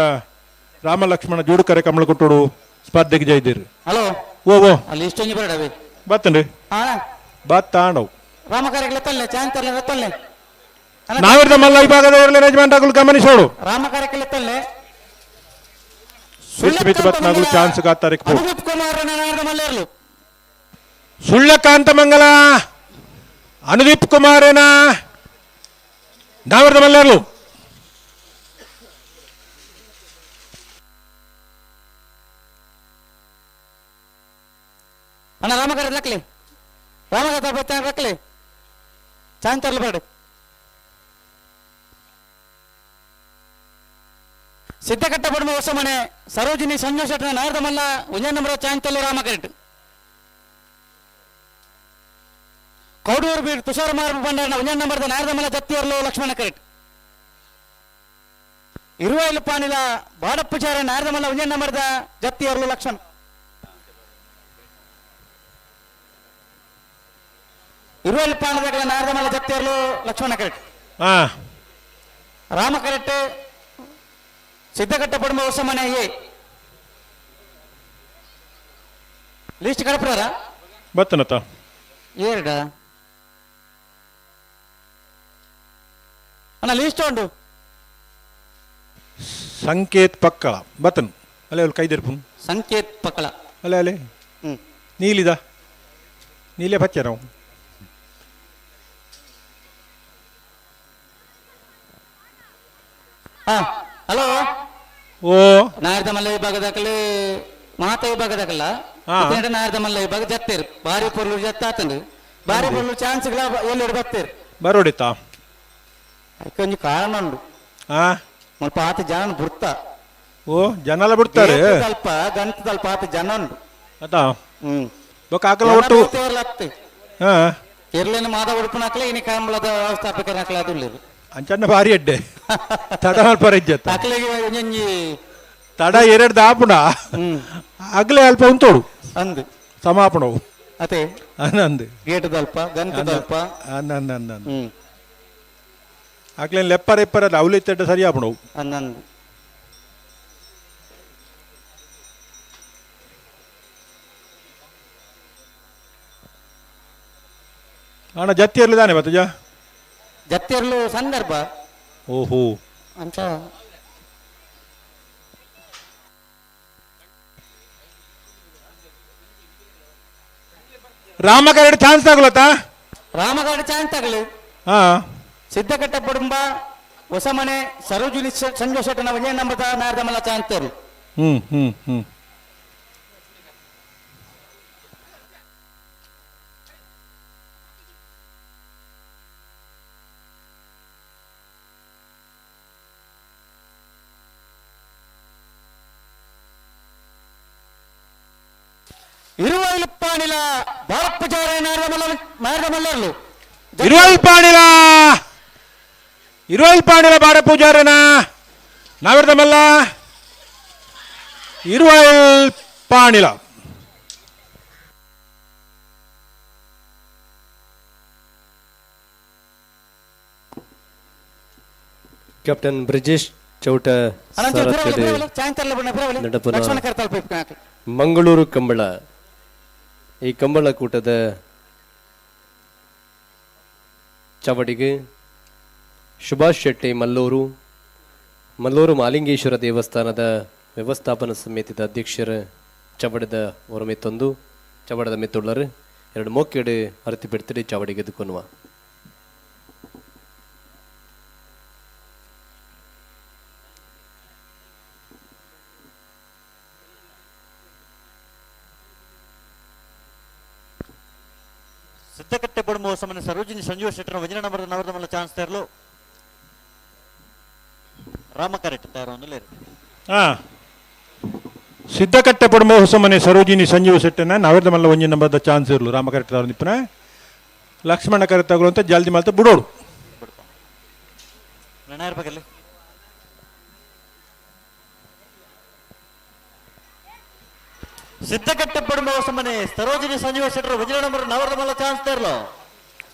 ರಾಮಲಕ್ಷ್ಮಣ ಜೋಡುಕರೆ ಕಮಲಕೊಟ್ಟೋಡು ಸ್ಪರ್ಧೆಗೆ ಜೈದಿರು. ಹಲೋ ಓ ಓ ಅಲ್ಲಿ ಇಷ್ಟೊಂದು ಬರಡವೆ ಬತ್ತನ್ರಿ ಬತ್ತಾಂಡವು ನಾವೆರ್ದ ಮಲ್ಲ ವಿಭಾಗದವರಲ್ಲಿ ಯಜಮಾನ್ರಾಗಲು ಗಮನಿಸೋಡು ರಾಮಕಾರಕ್ಕೆ ಬತ್ನಾಗಲು ಚಾನ್ಸ್ ಗಾತಾರಿಕ್ ಕುಮಾರ್ ಸುಳ್ಳಕಾಂತ ಮಂಗಲ ಅನುದೀಪ್ ಕುಮಾರೇನ ನಾವರ್ದ ಮಲ್ಲರ್ಲು ಅಣ್ಣ ರಾಮಕರ ಲಕ್ಲಿ ರಾಮಕರ ಬತ್ತಾನ ಲಕ್ಲಿ ಚಾಂತರ್ಲ ಬೇಡ ಸಿದ್ದಕಟ್ಟ ಬಡಮ ಹೊಸ ಮನೆ ಸರೋಜಿನಿ ಸಂಜು ಶೆಟ್ಟನ ನಾರದ ಮಲ್ಲ ಒಂದೇ ನಂಬರ್ ಚಾಂತಲ್ಲು ರಾಮಕರೆಟ್ ಕೌಡೂರು ಬೀಡ್ ತುಷಾರ ಮಾರ್ಪ ಬಂಡಾರನ ಒಂದೇ ನಂಬರ್ದ ನಾರದ ಮಲ್ಲ ಜತ್ತಿಯರ್ಲು ಲಕ್ಷ್ಮಣ ಕರೆಟ್ ಇರುವೈಲು ಪಾನಿಲ ಬಾಡಪ್ಪುಚಾರ ನಾರದ ಮಲ್ಲ ಒಂದೇ ನಂಬರ್ದ ಜತ್ತಿಯರ್ಲು ಲಕ್ಷ್ಮಣ ಇರುವೈಲು ಪಾನದ ನಾರದ ಮಲ್ಲ ಜತ್ತಿಯರ್ಲು ಲಕ್ಷ್ಮಣ ಕರೆಟ್ ರಾಮ ಕರೆಟ್ ಸಿದ್ದಕಟ್ಟ ಪಡುಮ ಹೊಸ ಮನೆ ಎ ಲಿಸ್ಟ್ ಕಡಪ್ರಾರ ಬತ್ತನತ ಏರಡ ಅಣ್ಣ ಲಿಸ್ಟ್ ಉಂಟು ಸಂಕೇತ್ ಪಕ್ಕಳ ಬತ್ತನ್ ಅಲ್ಲೇ ಅಲ್ಲಿ ಕೈದಿರ್ಪು ಸಂಕೇತ್ ಪಕ್ಕಳ ಅಲ್ಲೇ ಅಲ್ಲೇ ನೀಲಿದ ನೀಲೇ ಬಚ್ಚ ನಾವು ಹಾ ಹಲೋ ಓ ನಾರದ ಮಲ್ಲ ವಿಭಾಗದಾಕಲಿ ಮಾತ ವಿಭಾಗದಾಕಲ್ಲ ನಾರದ ಮಲ್ಲ ವಿಭಾಗ ಜತ್ತೇರು ಭಾರಿ ಪೊರ್ಲು ಜತ್ತ ಆತಂಡು ಬಾರಿ ಬಲ್ಲು ಚಾನ್ಸ್ ಗಳ ಎಲ್ಲೆಡು ಬರ್ತೀರಿ ಬರೋಡಿತಾ ಒಂಜಿ ಕಾರಣ ಉಂಡು. ಆ ಮುಲ್ಪ ಆತ ಜನ ಬುರ್ತ. ಓ ಜನಲ ಬಿಡ್ತಾರೆ. ಅಲ್ಪ ಗಂತದಲ್ಪ ಆತ ಜನ ಉಂಡು. ಅತಾ ಬೊಕ್ಕ ಆಕಲ ಒಟ್ಟು. ಹಾ ಎರ್ಲೇನು ಮಾದ ಉಡುಪುನಕ್ಲೆ ಇನಿ ಕಂಬಳದ ವ್ಯವಸ್ಥಾಪಕರನಕ್ಲೆ ಅದು ಅಂಚನ್ನ ಭಾರಿ ಅಡ್ಡೆ ತಡ ಮಲ್ಪರ ಇಜ್ಜತ್ತ ಅಕ್ಲೆಗೆ ಒಂಜೊಂಜಿ ತಡ ಎರಡು ದಾಪುಣ ಅಗ್ಲೆ ಅಲ್ಪ ಉಂತೋಡು ಅಂದು ಸಮಾಪಣವು ಅದೇ ಅಂದು ಗೇಟದಲ್ಪ ಗಂತದಲ್ಪ ಅಂದ ಅಂದ ಅಗ್ಲೇನು ಲೆಪ್ಪರ ಇಪ್ಪರ ಅವಲಿತ್ತೆಡ್ಡ ಸರಿ ಆಪಣವು ಅಂದಂದು. ಅಣ್ಣ ಜತ್ತಿ ಇರ್ಲಿದಾನೆ ಬತ್ತಜ ಜತ್ತಿರ್ಲು ಸಂದರ್ಭ ಓಹೋ ಅಂತ ರಾಮಕರಡು ಚಾನ್ಸ್ ತಗೊಳತ್ತಾ? ರಾಮಗಾಡು ಚಾನ್ಸ್ ತಗಲು. ಹಾ ಸಿದ್ದಕಟ್ಟ ಕುಟುಂಬ ಹೊಸಮನೆ ಸರೋಜಿನಿ ಸಂಜು ಶೆಟ್ಟನ ಒಂದೇ ನಂಬರ್ ನಾರ್ದಮಲ್ಲ ಚಾನ್ಸ್ ತರು. ಹ್ಮ್ ಹ್ಮ್ ಹ್ಮ್ ಇರುವೈಲುಪ್ಪಾಣಿಲ ಬಾರಪ್ಪಚಾರ ನಾರ್ದಮಲ್ಲರ್ಲು. ಇರುವಲ್ಪಾಣಿಲ ಇರುವಲ್ಪಾಣಿಲ ಬಾಡ ಪೂಜಾರನ ನಾವಿರ್ದಮಲ್ಲ ಇರುವಲ್ಪಾಣಿಲ ಕ್ಯಾಪ್ಟನ್ ಬ್ರಿಜೇಶ್ ಚೌಟ ನಡಪುನ ಮಂಗಳೂರು ಕಂಬಳ ಈ ಕಂಬಳ ಕೂಟದ ಚಾವಡಿಗೆ ಸುಭಾಷ್ ಶೆಟ್ಟಿ ಮಲ್ಲೂರು ಮಲ್ಲೂರು ಮಾಲಿಂಗೇಶ್ವರ ದೇವಸ್ಥಾನದ ವ್ಯವಸ್ಥಾಪನಾ ಸಮಿತಿದ ಅಧ್ಯಕ್ಷರ ಚವಡದ ಹೊರಮೆತ್ತೊಂದು ಚವಡದ ಮೆತ್ತುಳ್ಳರು ಎರಡು ಮೋಕೆಡು ಅರತಿ ಬಿಡ್ತಿಡಿ ಚಾವಡಿಗೆ ಎದುಕೊನುವ. ಸಿದ್ದಕಟ್ಟೆ ಬಡಮು ಹೊಸಮನೆ ಸರೋಜಿನಿ ಸಂಜೀವ ಶೆಟ್ಟರ ವಜನ ನಂಬರ್ ನವರ್ದಮಲ್ಲ ಚಾನ್ಸ್ ತೇರ್ಲು ರಾಮ ಕರೆಕ್ಟ್ ತಯಾರು ಲೇರು. ಹಾ ಸಿದ್ದಕಟ್ಟೆ ಪಡಮ ಹೊಸಮನೆ ಸರೋಜಿನಿ ಸಂಜೀವ ಶೆಟ್ಟನ ನವರ್ದಮಲ್ಲ ಒಂಜಿ ನಂಬರ್ದ ಚಾನ್ಸ್ ಇರಲು ರಾಮ ಕರೆಕ್ಟ್ ತಯಾರು ನಿಪ್ಪನ ಲಕ್ಷ್ಮಣ ಕರೆಕ್ಟ್ ತಗೊಳ್ಳು ಅಂತ ಜಲ್ದಿ ಮಲ್ತ ಬುಡೋಡು. ಸಿದ್ದಕಟ್ಟೆ ಪಡುಂಬ ಹೊಸಮನೆ ಸರೋಜಿನಿ ಸಂಜೀವ ಶೆಟ್ಟರು ವಜ್ರ ನಂಬರ್ ನವರ್ದಮಲ್ಲ ಚಾನ್ಸ್ ತೇರ್ಲು.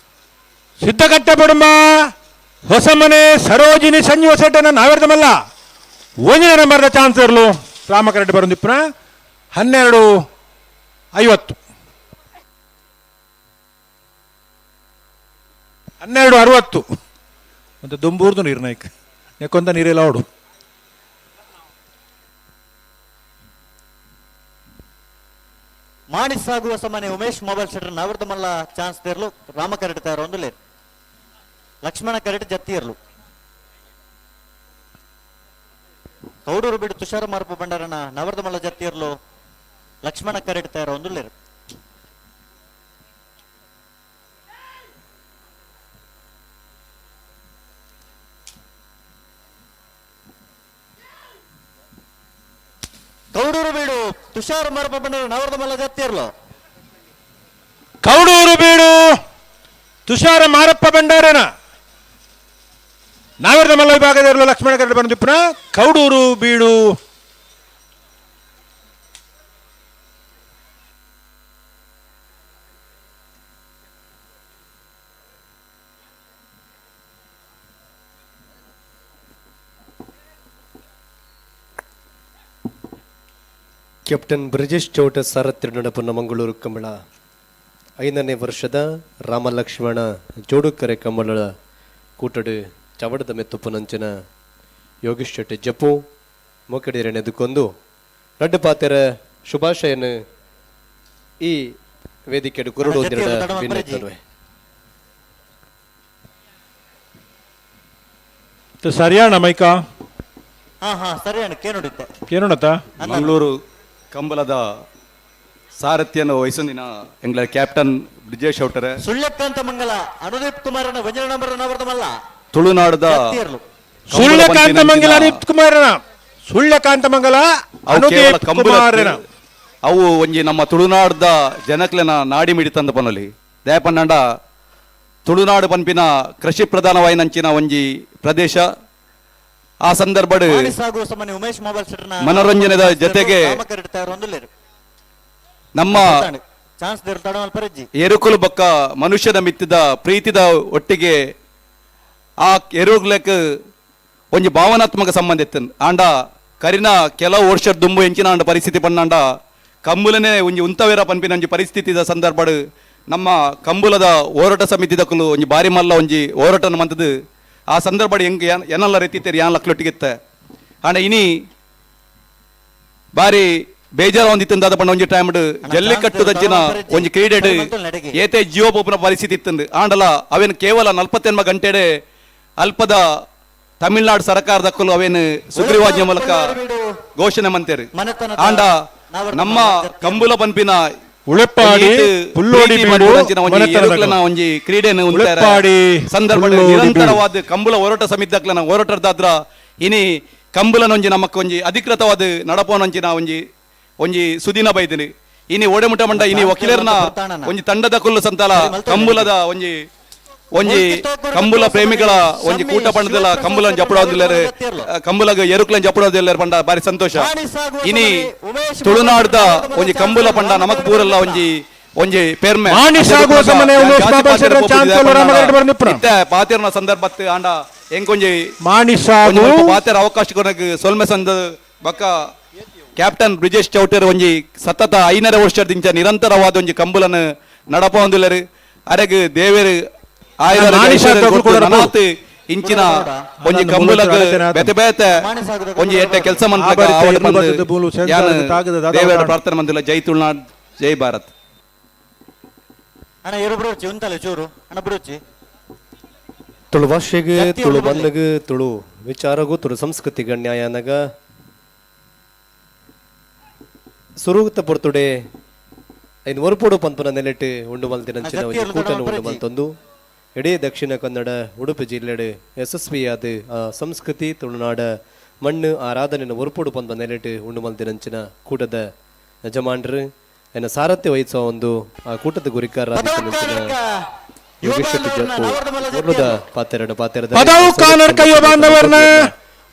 ಸಿದ್ದಕಟ್ಟೆ ಪಡುಂಬ ಹೊಸಮನೆ ಸರೋಜಿನಿ ಸಂಜೀವ ಶೆಟ್ಟನ ನಾವಿರ್ದಮಲ್ಲ ಒಂದನೇ ನಂಬರ್ದ ಚಾನ್ಸ್ ಇರಲು ರಾಮ ಕರೆಕ್ಟ್ ಬರೋದಿಪ್ಪನ 12:50 12:60 ಮತ್ತೆ ದುಂಬೂರ್ದು ನೀರು ನಾಯ್ಕ ನೆಕ್ಕೊಂತ ನೀರೆಲ್ಲ ಅವಡು. ಮಾಡಿ ಸಾಗುವ ಸಮಾನೆ ಉಮೇಶ್ ಮೊಬೈಲ್ ಸೆಟರ್ ನವರ್ದಮಲ್ಲ ಚಾನ್ಸ್ ತೇರ್ಲು ರಾಮ ಕರೆಕ್ಟ್ ತಯಾರು ಒಂದು ಲೇರು ಲಕ್ಷ್ಮಣ ಕರೆಕ್ಟ್ ಜತ್ತಿ ಇರ್ಲು. ಕೌಡೂರು ಬಿಡು ತುಷಾರ ಮಾರ್ಪ ಭಂಡಾರನ ನವರ್ದಮಲ್ಲ ಜತ್ತಿ ಇರ್ಲು ಲಕ್ಷ್ಮಣ ಕರೆಕ್ಟ್ ತಯಾರು ಒಂದು ಲೇರು. ಕೌಡೂರು ಬೀಡು ತುಷಾರ ಮಾರಪ್ಪ ಭಂಡಾರ ನವರ್ದಮಲ್ಲ ಜತ್ತಿ ಇರ್ಲು. ಕೌಡೂರು ಬೀಡು ತುಷಾರ ಮಾರಪ್ಪ ಭಂಡಾರನ ನಾವಿರ್ದಮಲ್ಲ ವಿಭಾಗದ ಲಕ್ಷ್ಮಣ ಕರೆಕ್ಟ್ ಬಂದಿಪ್ಪನ ಕೌಡೂರು ಬೀಡು ಕ್ಯಾಪ್ಟನ್ ಬ್ರಿಜೇಶ್ ಚೌಟ ಸಾರಥ್ಯ ನಡಪುನ ಮಂಗಳೂರು ಕಂಬಳ 5ನೇ ವರ್ಷದ ರಾಮಲಕ್ಷ್ಮಣ ಜೋಡುಕರೆ ಕಂಬಳ ಕೂಟಡು ಚವಡದ ಮೆತ್ತುಪುನಂಚಿನ ಯೋಗೀಶ್ ಶೆಟ್ಟಿ ಜಪ್ಪು ಮೊಕಡಿಯರೆನೆದುಕೊಂದು ರಡ್ಡು ಪಾತೆರ ಶುಭಾಶಯನು ಈ ವೇದಿಕೆ ಕುರುಡು ಸರಿಯಾಣ ಮೈಕಾ. ಹಾ ಹಾ ಸರಿಯಾಣ ಕೇನುಡಿತ್ತೆ ಕೇನುಡತ್ತ. ಮಂಗಳೂರು ಕಂಬಳದ ಸಾರಥ್ಯನ ವಹಿಸೊಂದಿನ ಎಂಗ್ಲ ಕ್ಯಾಪ್ಟನ್ ಬ್ರಿಜೇಶ್ ಔಟರೆ ಸುಳ್ಯಕ್ಕಂತ ಮಂಗಲ ಅನುದೀಪ್ ಕುಮಾರನ ಒಂಜನೇ ನಂಬರ್ ನವರ್ದ ತುಳುನಾಡದ ಸುಳ್ಯಕಾಂತ ಮಂಗಲ ಅನುದೀಪ್ ಕುಮಾರನ ಸುಳ್ಯಕಾಂತ ಮಂಗಲ ಅನುದೀಪ್ ಕುಮಾರನ ಅವು ಒಂಜಿ ನಮ್ಮ ತುಳುನಾಡ್ದ ಜನಕ್ಲೆನ ನಾಡಿ ಮಿಡಿತಂದ ಪನೊಲಿ ದಯಪನ್ನಂಡ ತುಳುನಾಡು ಪನ್ಪಿನ ಕೃಷಿ ಪ್ರಧಾನವಾಯಿನಂಚಿನ ಒಂಜಿ ಪ್ರದೇಶ. ಆ ಸಂದರ್ಭಡ್ ಮನೋರಂಜನೆದ ಜೊತೆಗೆ ನಮ್ಮ ಎರುಕುಲು ಬೊಕ್ಕ ಮನುಷ್ಯನ ಮಿತ್ತಿದ ಪ್ರೀತಿದ ಒಟ್ಟಿಗೆ ಆ ಎರುಗ್ಲಕ್ ಒಂಜಿ ಭಾವನಾತ್ಮಕ ಸಂಬಂಧ ಇತ್ತು. ಆಂಡ ಕರಿನ ಕೆಲವು ವರ್ಷದ ದುಂಬು ಎಂಚಿನ ಆಂಡ ಪರಿಸ್ಥಿತಿ ಪನ್ನಂಡ ಕಂಬುಲನೆ ಒಂಜಿ ಉಂತವೇರ ಪನ್ಪಿನ ಒಂಜಿ ಪರಿಸ್ಥಿತಿದ ಸಂದರ್ಭಡ್ ನಮ್ಮ ಕಂಬುಲದ ಹೋರಾಟ ಸಮಿತಿದಕ್ಕಲು ಒಂಜಿ ಬಾರಿ ಮಲ್ಲ ಒಂಜಿ ಹೋರಾಟನ ಮಂತದ್ದು. ಆ ಸಂದರ್ಭಡ್ ಹೆಂಗೆ ಏನೆಲ್ಲ ರೀತಿ ಯಾನ್ ಲಕ್ಲೊಟ್ಟಿಗಿತ್ತ. ಆಂಡ ಇನಿ ಬಾರಿ ಬೇಜಾರ ಒಂದಿತ್ತಂದಾದ ಪಂಡ ಒಂಜಿ ಟೈಮ್ ಜಲ್ಲಿಕಟ್ಟುದಂಚಿನ ಒಂಜಿ ಕ್ರೀಡೆಡ್ ಏತೆ ಜೀವ ಪೋಪುನ ಪರಿಸ್ಥಿತಿ ಇತ್ತಂದು. ಆಂಡಲ ಅವೇನು ಕೇವಲ 48 ಗಂಟೆಡೆ ಅಲ್ಪದ ತಮಿಳ್ನಾಡು ಸರ್ಕಾರದಕ್ಕಲು ಅವೇನು ಸುಗ್ರೀವಾಜ್ಞೆ ಮೂಲಕ ಘೋಷಣೆ ಮಂತೇರು. ಆಂಡ ನಮ್ಮ ಕಂಬುಲ ಪನ್ಪಿನ ಒಂಜಿ ಕ್ರೀಡೆಯನ್ನು ಸಂದರ್ಭ ನಿರಂತರವಾದ ಕಂಬುಲ ಹೋರಾಟ ಸಮಿತಿ ಹೋರಾಟದಾದ್ರ ಇನಿ ಕಂಬುಲನೊಂಜಿ ನಮಕ್ ಒಂಜಿ ಅಧಿಕೃತವಾದ ನಡಪೋನೊಂಚಿನ ಒಂಜಿ ಒಂಜಿ ಸುದಿನ ಬೈದಿನಿ. ಇನಿ ಓಡೆಮುಟ ಮಂಡ ಇನಿ ವಕೀಲರ್ನ ಒಂಜಿ ತಂಡದ ಕುಲ್ಲು ಸಂತಾಲ ಕಂಬುಲದ ಒಂಜಿ ಒಂಜಿ ಕಂಬುಲ ಪ್ರೇಮಿಗಳ ಒಂಜಿ ಕೂಟ ಪಂಡದಲ್ಲ ಕಂಬುಲನ್ ಜಪ್ಪಡೋದಿಲ್ಲರು ಕಂಬುಲಗ ಎರುಕ್ಲನ್ ಜಪ್ಪಡೋದಿಲ್ಲರು ಪಂಡ ಬಾರಿ ಸಂತೋಷ. ಇನಿ ತುಳುನಾಡ್ದ ಒಂಜಿ ಕಂಬುಲ ಪಂಡ ನಮಕ್ ಪೂರಲ್ಲ ಒಂಜಿ ಒಂಜಿ ಪೆರ್ಮೆ ಪಾತಿರ್ನ ಸಂದರ್ಭ ಆಂಡ ಎಂಕೊಂಜಿ ಪಾತಿರ ಅವಕಾಶ ಸೊಲ್ಮೆ ಸಂದ ಬಕ್ಕ ಕ್ಯಾಪ್ಟನ್ ಬ್ರಿಜೇಶ್ ಚೌಟರ್ ಒಂಜಿ ಸತತ 5 ವರ್ಷದಿಂದ ನಿರಂತರವಾದ ಒಂಜಿ ಕಂಬುಲನ್ ನಡಪೊಂದುಲ್ಲೆರ್. ಅರೆಗ್ ದೇವೆರ್ ಇಂಚಿನ ಒಂಜಿ ಕಂಬುಲಗ್ ಬೇತೆ ಬೇತೆ ಒಂಜಿ ಎಡ್ಡೆ ಕೆಲಸ ದೇವರ ಪ್ರಾರ್ಥನೆ ಮಂದಿಲ್ಲ. ಜೈ ತುಳುನಾಡ್, ಜೈ ಭಾರತ್. ತುಳು ಭಾಷೆಗೆ, ತುಳು ಮಣ್ಣಗೆ, ತುಳು ವಿಚಾರಗೂ, ತುಳು ಸಂಸ್ಕೃತಿಗೆ ನ್ಯಾಯನಗ ಸುರುಗುತ್ತ ಪೊರ್ತುಡೆ ಐನು ಒರ್ಪೋಡು ಪನ್ಪುನ ನೆಲೆಟ್ ಉಂಡು ಮಲ್ತಿನಂಚಿನ ಒಂಜಿ ಕೂಟನು ಉಂಡು ಮಲ್ತೊಂದು ಇಡೀ ದಕ್ಷಿಣ ಕನ್ನಡ ಉಡುಪಿ ಜಿಲ್ಲೆಡ್ ಯಶಸ್ವಿಯಾದ ಆ ಸಂಸ್ಕೃತಿ ತುಳುನಾಡ ಮಣ್ಣು ಆರಾಧನೆಯನ್ನು ಒರ್ಪೋಡು ಪನ್ಪುನ ನೆಲೆಟ್ ಉಂಡು ಮಲ್ತಿನಂಚಿನ ಕೂಟದ ಯಜಮಾನ್ರು ಎನ್ನ ಸಾರಥ್ಯ ವಹಿಸುವ ಒಂದು ಆ ಕೂಟದ ಗುರಿಕಾರ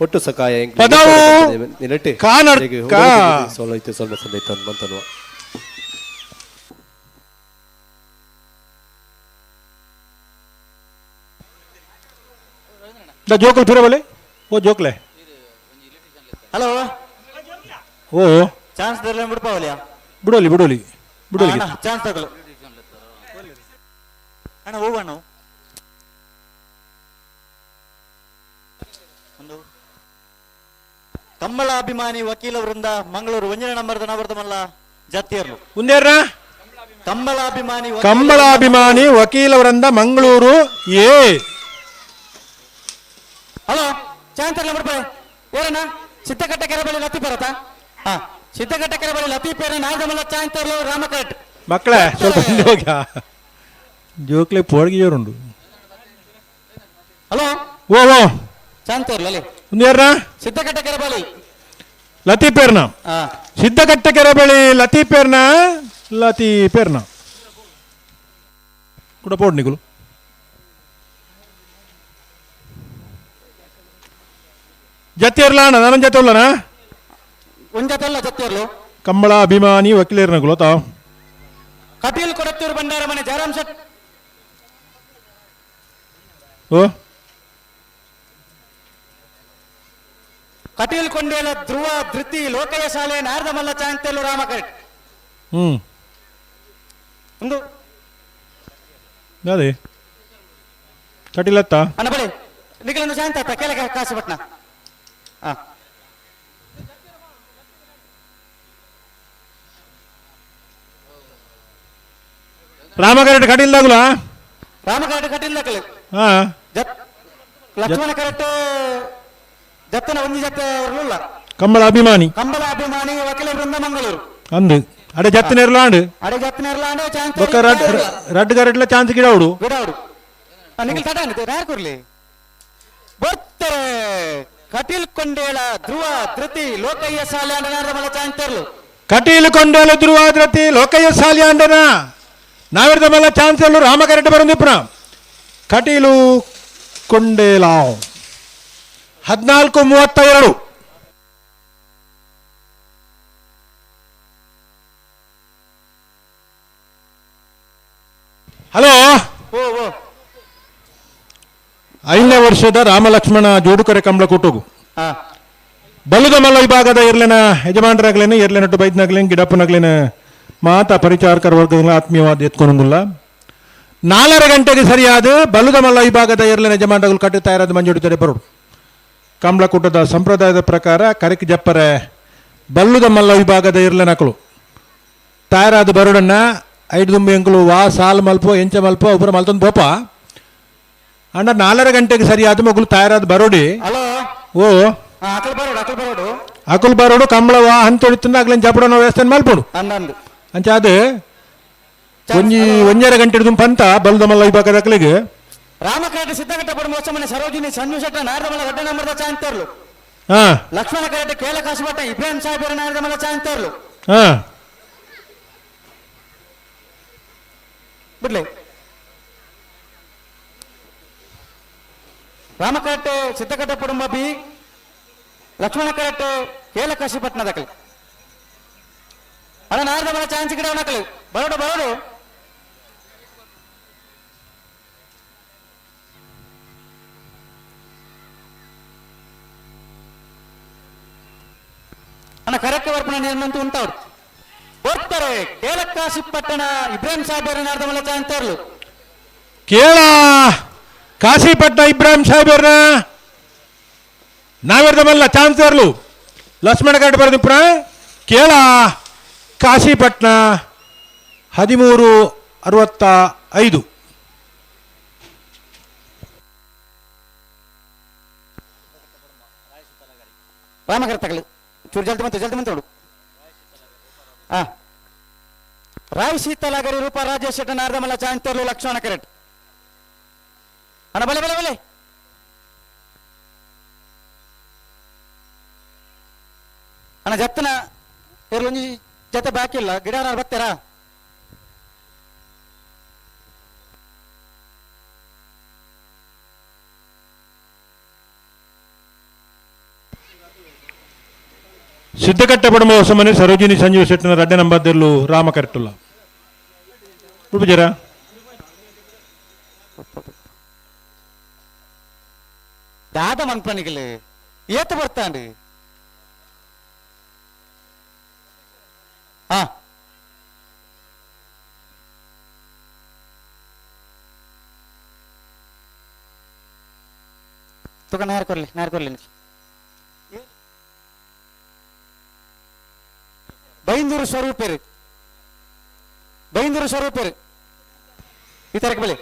ಒಟ್ಟು ಸಕಾಯ ಜೋಕಲ್ ಫಿರಬಲೆ ಓ ಜೋಕ್ಲೆ ಹಲೋ ಓ ಚಾನ್ಸ್ ದರ್ಲೆ ಬಿಡ್ಪಾವಲಿಯಾ ಬಿಡೋಲಿ ಬಿಡೋಲಿ ಬಿಡೋಲಿ ಚಾನ್ಸ್ ತಗೊಳ್ಳು ಅಣ್ಣ ಹೋಗೋಣ. ಒಂದು ಕಂಬಳ ಅಭಿಮಾನಿ ವಕೀಲ ವೃಂದ ಮಂಗಳೂರು ಒಂಜನೇ ನಂಬರ್ದ ನವರ್ದಮಲ್ಲ ಜತ್ತಿಯರ್ಲು ಉಂದೇರ್ನ ಕಂಬಳಾಭಿಮಾನಿ ಕಂಬಳಾಭಿಮಾನಿ ವಕೀಲ ವೃಂದ ಮಂಗಳೂರು ಎ. ಹಲೋ ಚಾನ್ಸರ್ ನಂಬರ್ ಏರಣ್ಣ ಸಿದ್ದಘಟ್ಟ ಕೆರೆ ಬಳಿ ಲತೀಫ್ ಬರತ್ತಾ? ಹಾ, ಸಿದ್ದಘಟ್ಟ ಕೆರೆ ಬಳಿ ಲತೀಫ್ ಏರ ನಾಗಮಲ್ಲ ಚಾಂತರ್ಲು ರಾಮಕಟ್. ಮಕ್ಕಳೇ ಸ್ವಲ್ಪ ಹಿಂದೆ ಹೋಗ ಜೋಕ್ಲೆ ಪೋಡ್ಗೆ ಜೋರುಂಡು. ಹಲೋ ಓ ಓ ಚಾಂತರ್ಲು ಅಲ್ಲಿ ಉಂದೇರ್ನ ಸಿದ್ದಘಟ್ಟ ಕೆರೆ ಬಳಿ ಲತೀಫೇರ್ನ ಸಿದ್ದಘಟ್ಟ ಕೆರೆ ಬಳಿ ಲತೀಫೇರ್ನ ಲತೀಫೇರ್ನ ಕೂಡ ಪೋಡ್ ನಿಗುಲು ಜತ್ತಿರ್ಲ ಅಣ್ಣ ನಾನು ಜೊತೆ ಉಲ್ಲನ ಒಂದ್ ಜೊತೆ ಅಲ್ಲ ಜತ್ತಿರ್ಲು ಕಂಬಳ ಅಭಿಮಾನಿ ವಕೀಲರ್ನಗುಲು ತಾವ್ ಕಟೀಲ್ ಕೊಡತ್ತೂರು ಭಂಡಾರ ಮನೆ ಜಯರಾಮ್ ಶೆಟ್ ಓ ಕಟೀಲ್ ಕೊಂಡೇಲ ಧ್ರುವ ಧೃತಿ ಲೋಕಯ್ಯ ಶಾಲೆ ನಾರದ ಮಲ್ಲ ಚಾಂತೇಲು ರಾಮಕಟ್ ಒಂದು ಅದೇ ಕಟೀಲತ್ತ ಅಣ್ಣ ಬಳಿ ನಿಖಲನ್ನು ಶಾಂತ ಆತ ಕೆಳಗೆ ಕಾಶಿಪಟ್ನ. ಹಾ ರಾಮಕರೆಟ್ ಕಟೀಲ್ ದಾಗುಲ ರಾಮಕರೆಟ್ ಕಟೀಲ್ ದಾಗಲು ಹಾ ಲಕ್ಷ್ಮಣ ಕರೆಟ್ ಜತ್ತನ ಒಂಜಿ ಜತ್ತ ಕಂಬಳ ಅಭಿಮಾನಿ ಕಂಬಳ ಅಭಿಮಾನಿ ವಕೀಲ ವೃಂದ ಮಂಗಳೂರು ಅಂದು ಅಡೆ ಜತ್ತಿನೇರ್ಲಾಂಡ್. ಅಡೆ ಜತ್ತಿನೇರ್ಲಾಂಡ್ ಚಾನ್ಸ್. ಬೊಕ್ಕ ರಡ್ ರಡ್ಡ್ ಗರಡ್ಲ ಚಾನ್ಸ್ ಗಿಡಾವುಡು. ಗಿಡಾವುಡು. ನಿಖಿಲ್ ತಡ ಯಾರು ಕೊರ್ಲಿ ಬರ್ತಾರೆ. ಕಟೀಲ್ ಕೊಂಡೇಳ ಧ್ರುವ ಧೃತಿ ಲೋಕಯ್ಯ ಸಾಲ್ಯಾಂಡನ ಮಲ ಚಾನ್ಸ್ ತರ್ಲು. ಕಟೀಲ್ ಕೊಂಡೇಳ ಧ್ರುವ ಧೃತಿ ಲೋಕಯ್ಯ ಸಾಲ್ಯಾಂಡನ ನಾವಿರ್ದ ಮಲ್ಲ ಚಾನ್ಸ್ ಅಲ್ಲೂ ರಾಮ ಕರೆಕ್ಟ್ ಬರಂದಿಪ್ರ. ಕಟೀಲು ಕೊಂಡೇಲ 14:32. ಹಲೋ, 5ನೇ ವರ್ಷದ ರಾಮಲಕ್ಷ್ಮಣ ಜೋಡುಕರೆ ಕಂಬಳ ಕೂಟಗು ಬಲುದ ಮಲ್ಲ ವಿಭಾಗದ ಎರ್ಲೆನ ಯಜಮಾನರಾಗ್ಲೇನೆ ಎರ್ಲೆನಟ್ಟು ಬೈದ್ನಾಗ್ಲೇನು ಗಿಡಪ್ಪನಾಗ್ಲೇನೆ ಮಾತಾ ಪರಿಚಾರಕರ ವರ್ಗದ ಆತ್ಮೀಯವಾದ ಎತ್ಕೊಂಡೊಂದಿಲ್ಲ. 4:30 ಗಂಟೆಗೆ ಸರಿಯಾದ ಬಲುದ ಮಲ್ಲ ವಿಭಾಗದ ಎರ್ಲೆನ ಯಜಮಾನರುಗಳು ಕಟ್ಟು ತಯಾರಾದ ಮಂಜೂರು ಬರೋಡು. ಕಂಬಳಕೂಟದ ಸಂಪ್ರದಾಯದ ಪ್ರಕಾರ ಕರಕಿ ಜಪ್ಪರೆ ಬಲ್ಲುದ ಮಲ್ಲ ವಿಭಾಗದ ಎರ್ಲೆನಕಳು ತಯಾರಾದ ಬರೋಡನ್ನ ಐದು ದುಂಬಿ ಅಂಕಲು ವಾ ಸಾಲ್ ಮಲ್ಪೋ ಎಂಚ ಮಲ್ಪೋ ಒಬ್ಬರ ಮಲ್ತೊಂದು ಬೋಪ ಅಂಡ 4:30 ಗಂಟೆಗೆ ಸರಿಯಾದ ಮಗಳು ತಯಾರಾದ ಬರೋಡಿ. ಓ ಅಕುಲ್ ಬರೋಡು ಕಂಬಳ ವಾ ಹಂತೊಡಿತಂದ ಅಗ್ಲೇನು ಜಪಡೋಣ ವ್ಯವಸ್ಥೆ ಮಲ್ಪೋಡು ಅಂಚ ಅದು ಒಂಜಿ 1.5 ಗಂಟೆ ಹಿಡಿದು ಪಂತ ಬಲ್ದ ಮಲ್ಲ ವಿಭಾಗದ ಅಕಲಿಗೆ. ರಾಮಕರೆಟ್ ಸಿದ್ಧಘಟ್ಟ ಪಡ ಮೋಸಮನೆ ಸರೋಜಿನಿ ಸಂಜು ಶೆಟ್ಟ ನಾರದಮಲ ಗಡ್ಡ ನಂಬರ್ದ ಚಾನ್ಸ್ ತರ್ಲು. ಲಕ್ಷ್ಮಣ ಕರೆಟ್ ಕೇಳ ಕಾಸುಭಟ್ಟ ಇಬ್ರಾಹಿಂ ಸಾಹೇಬರ ನಾರದಮಲ ಚಾನ್ಸ್ ತರ್ಲು. ಬಿಡ್ಲಿ ರಾಮಕರೆಟ್ ಸಿದ್ಧಘಟ್ಟ ಪಡುಂಬ ಬಿ ಲಕ್ಷ್ಮಣ ಕರೆಟ್ ಕೇಳ ಕಾಶಿಪಟ್ಟಣ ದಾಖಲೆ ಅಣ್ಣ ನಾರದಮಲ ಚಾನ್ಸ್ ಗಿಡ ನಕಲು ಬರೋಡು ಬರೋಡು. ಅಣ್ಣ ಕರಕ್ಕೆ ವರ್ಪಣ ನೀರಿನಂತೂ ಉಂಟಾವ್ರು ಬರ್ತಾರೆ. ಕೇಳಕಾಶಿಪಟ್ಟಣ ಇಬ್ರಾಹಿಂ ಸಾಹೇಬರ ನಾರದಮಲ ಚಾನ್ಸ್ ತರ್ಲು. ಕೇಳ ಕಾಶಿಪಟ್ಟಣ ಇಬ್ರಾಹಿಂ ಸಾಹೇಬರ ನಾವಿರ್ದಮಲ್ಲ ಚಾನ್ಸ್ ತರ್ಲು. ಲಕ್ಷ್ಮಣ ಕರೆಟ್ ಬರೆದಿಪ್ರ ಕೇಳ ಕಾಶಿಪಟ್ಟಣ 13:65. ರಾಮಕರ ತಗಲಿ ಚೂರು ಜಲ್ದಿ ಬಂತು ಜಲ್ದಿ ಬಂತು ನೋಡು. ರಾಯ್ ಶೀತಲಾಗರಿ ರೂಪ ರಾಜೇಶ್ ಶೆಟ್ಟ ನಾರದಮಲ್ಲ ಚಾನ್ಸ್ ತರ್ಲು ಲಕ್ಷ್ಮಣ ಕರೆಟ್. ಅಣ್ಣ ಬಲೆ ಬಲೆ ಬಲೆ. ಅಣ್ಣ ಜತ್ತನ ಒಂಜಿ ಜೊತೆ ಬಾಕಿ ಇಲ್ಲ ಗಿಡ ಬರ್ತಾರಾ? ಸಿದ್ಧಕಟ್ಟ ಪಡಮ ಹೊಸಮನೆ ಸರೋಜಿನಿ ಸಂಜೀವ ಶೆಟ್ಟನ ರಡ್ಡೆ ನಂಬರ್ದಲ್ಲೂ ರಾಮ ಕರೆಕ್ಟುಲ್ಲ ಜರ. ದಾದ ಮನ್ಪನಿಗಲು ಏತ ಬರ್ತಾಂಡು. ಹಾ ತುಕ ನಾರ್ ಕೊರ್ಲಿ ನಾರ್ ಕೊರ್ಲಿ. ಬೈಂದೂರು ಸ್ವರೂಪೇರು ಬೈಂದೂರು ಸ್ವರೂಪೇರು ಈ ತರಕ ಬೆಲೆ.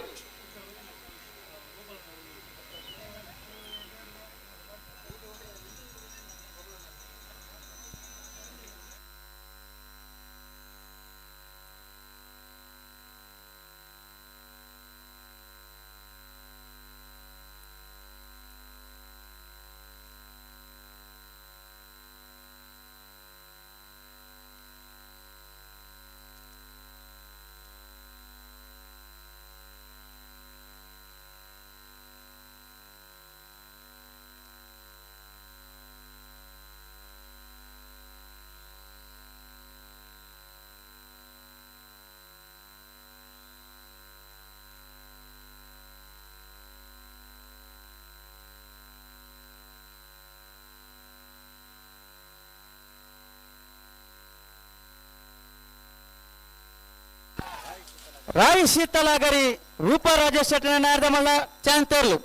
ರಾಯ್ ಶೀತಲಾಗರಿ ರೂಪಾ ರಾಜೇಶ್ ಶೆಟ್ಟನ ನಾರದಮಲ್ಲ ಚಾನ್ಸ್ ತರ್ಲು.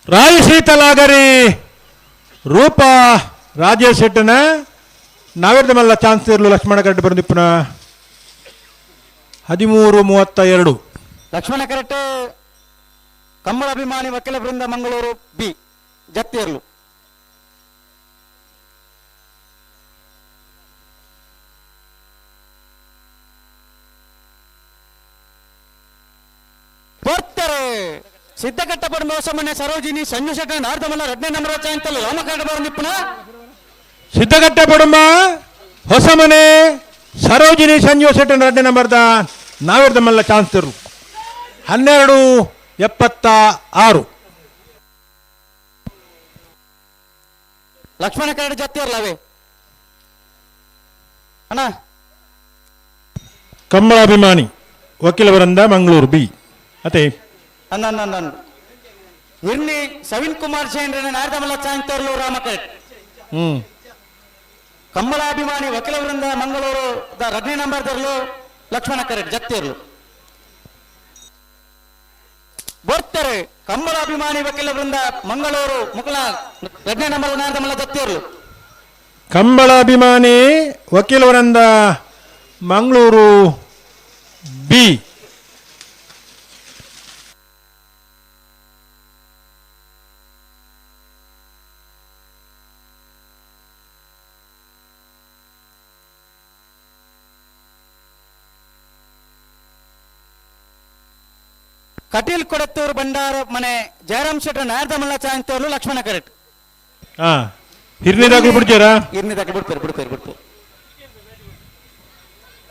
ರಾಯ್ ಶೀತಲಾಗರಿ ರೂಪಾ ರಾಜೇಶ್ ಶೆಟ್ಟನ ನಾವಿರ್ದಮಲ್ಲ ಚಾನ್ಸ್ ತರ್ಲು. ಲಕ್ಷ್ಮಣ ಕರೆಕ್ಟ್ ಬಂದಿಪ್ಪನ 13:32. ಲಕ್ಷ್ಮಣ ಕರೆಕ್ಟ್ ಕಂಬಳ ಅಭಿಮಾನಿ ವಕೀಲ ವೃಂದ ಮಂಗಳೂರು ಬಿ ಜತ್ತಿಯರ್ಲು. ಸಿದ್ಧಕಟ್ಟ ಪಡುಂಬ ಹೊಸಮನೆ ಸರೋಜಿನಿ ಸಂಜು ಶೆಟ್ಟ ನಾರ್ದಮಲ್ಲ ರಡ್ನೇ ನಂಬರ್ ಚಾಂತಲು ರಾಮಕರಡ ಬರಂದಿಪ್ಪುನ. ಸಿದ್ಧಗಟ್ಟ ಪಡುಂಬ ಹೊಸಮನೆ ಸರೋಜಿನಿ ಸಂಜು ಶೆಟ್ಟನ ರಡ್ನೇ ನಂಬರ್ದ ನಾವಿರ್ದಮಲ್ಲ ಚಾನ್ಸ್ ತರು 12:76. ಲಕ್ಷ್ಮಣ ಕರಡ ಜತ್ತಿಯರ್ಲವೇ ಅಣ್ಣ. ಕಂಬಳಾಭಿಮಾನಿ ವಕೀಲವರಂದ ಮಂಗಳೂರು ಬಿ ಅತೆ ಅನ್ನ ಅನ್ನ ಅನ್ನ ಇರ್ನಿ ಸವಿನ್ ಕುಮಾರ್ ಜೈನ್ರನ್ನ ನಾರ್ದಮಲ್ಲ ಚಾಂತರ್ಲು ರಾಮಕರೆಟ್. ಕಂಬಳಾಭಿಮಾನಿ ವಕೀಲ ವೃಂದ ಮಂಗಳೂರು the ರಡ್ನೇ ನಂಬರ್ ದರ್ಲು ಲಕ್ಷ್ಮಣ ಕರೆಟ್ ಜತ್ತಿರ್ಲು ಬರ್ತಾರೆ. ಕಂಬಳಾಭಿಮಾನಿ ವಕೀಲ ವೃಂದ ಮಂಗಳೂರು ಮುಕುಲ ರಡ್ನೇ ನಂಬರ್ ನಾರ್ದಮಲ್ಲ ಜತ್ತಿರ್ಲು. ಕಂಬಳಾಭಿಮಾನಿ ವಕೀಲ ವೃಂದ ಮಂಗಳೂರು ಬಿ. ಕಟೀಲ್ ಕೊಡತ್ತೂರು ಬಂಡಾರ ಮನೆ ಜಯರಾಮ್ ಶೆಟ್ಟರ್ ನಾರ್ದಮಲ್ಲ ಚಾಂತೋರ್ಲು ಲಕ್ಷ್ಮಣ ಕರೆಟ್. ಹಿರ್ನಿ ದಾಖಲು ಬಿಡ್ತೀರಾ? ಹಿರ್ನಿ ದಾಖಲು ಬಿಡ್ತಾರೆ ಬಿಡ್ತಾರೆ ಬಿಡ್ತಾರೆ.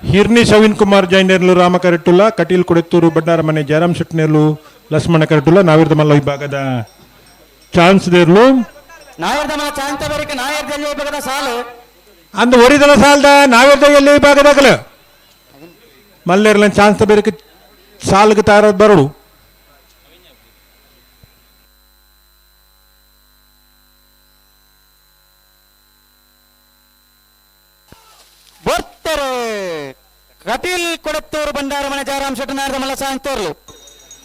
ಹಿರ್ನಿ ಸವಿನ್ ಕುಮಾರ್ ಜೈನೇರ್ಲು ರಾಮ ಕರೆಟ್ಟುಲ್ಲ, ಕಟೀಲ್ ಕೊಡೆತ್ತೂರು ಬಂಡಾರ ಮನೆ ಜಯರಾಮ್ ಶೆಟ್ಟನೇರ್ಲು ಲಕ್ಷ್ಮಣ ಕರೆಟ್ಟುಲ್ಲ ನಾವಿರ್ದಮಲ್ಲ ವಿಭಾಗದ ಚಾನ್ಸ್ ದೇರ್ಲು. ನಾಯರ್ದಮಲ್ಲ ಚಾಂತ ಬರಿಕ ನಾಯರ್ದಲ್ಲಿ ವಿಭಾಗದ ಸಾಲು ಅಂದು ಒರಿದಲ ಸಾಲದ ನಾವಿರ್ದಲ್ಲಿ ವಿಭಾಗದಾಗಲ ಮಲ್ಲೇರ್ಲ ಚಾನ್ಸ್ ಬೇರೆ ಸಾಲ್ಗೆ ತಾರ ಬರಡು. ಬರ್ತಾರೆ ಕಟೀಲ್ ಕೊಡತ್ತೂರು ಬಂಡಾರ ಮನೆ ಜಯರಾಮ್ ಶೆಟ್ಟರ್ ನಾರ್ದಮಲ್ಲ ಸಾಂತೋರ್ಲು.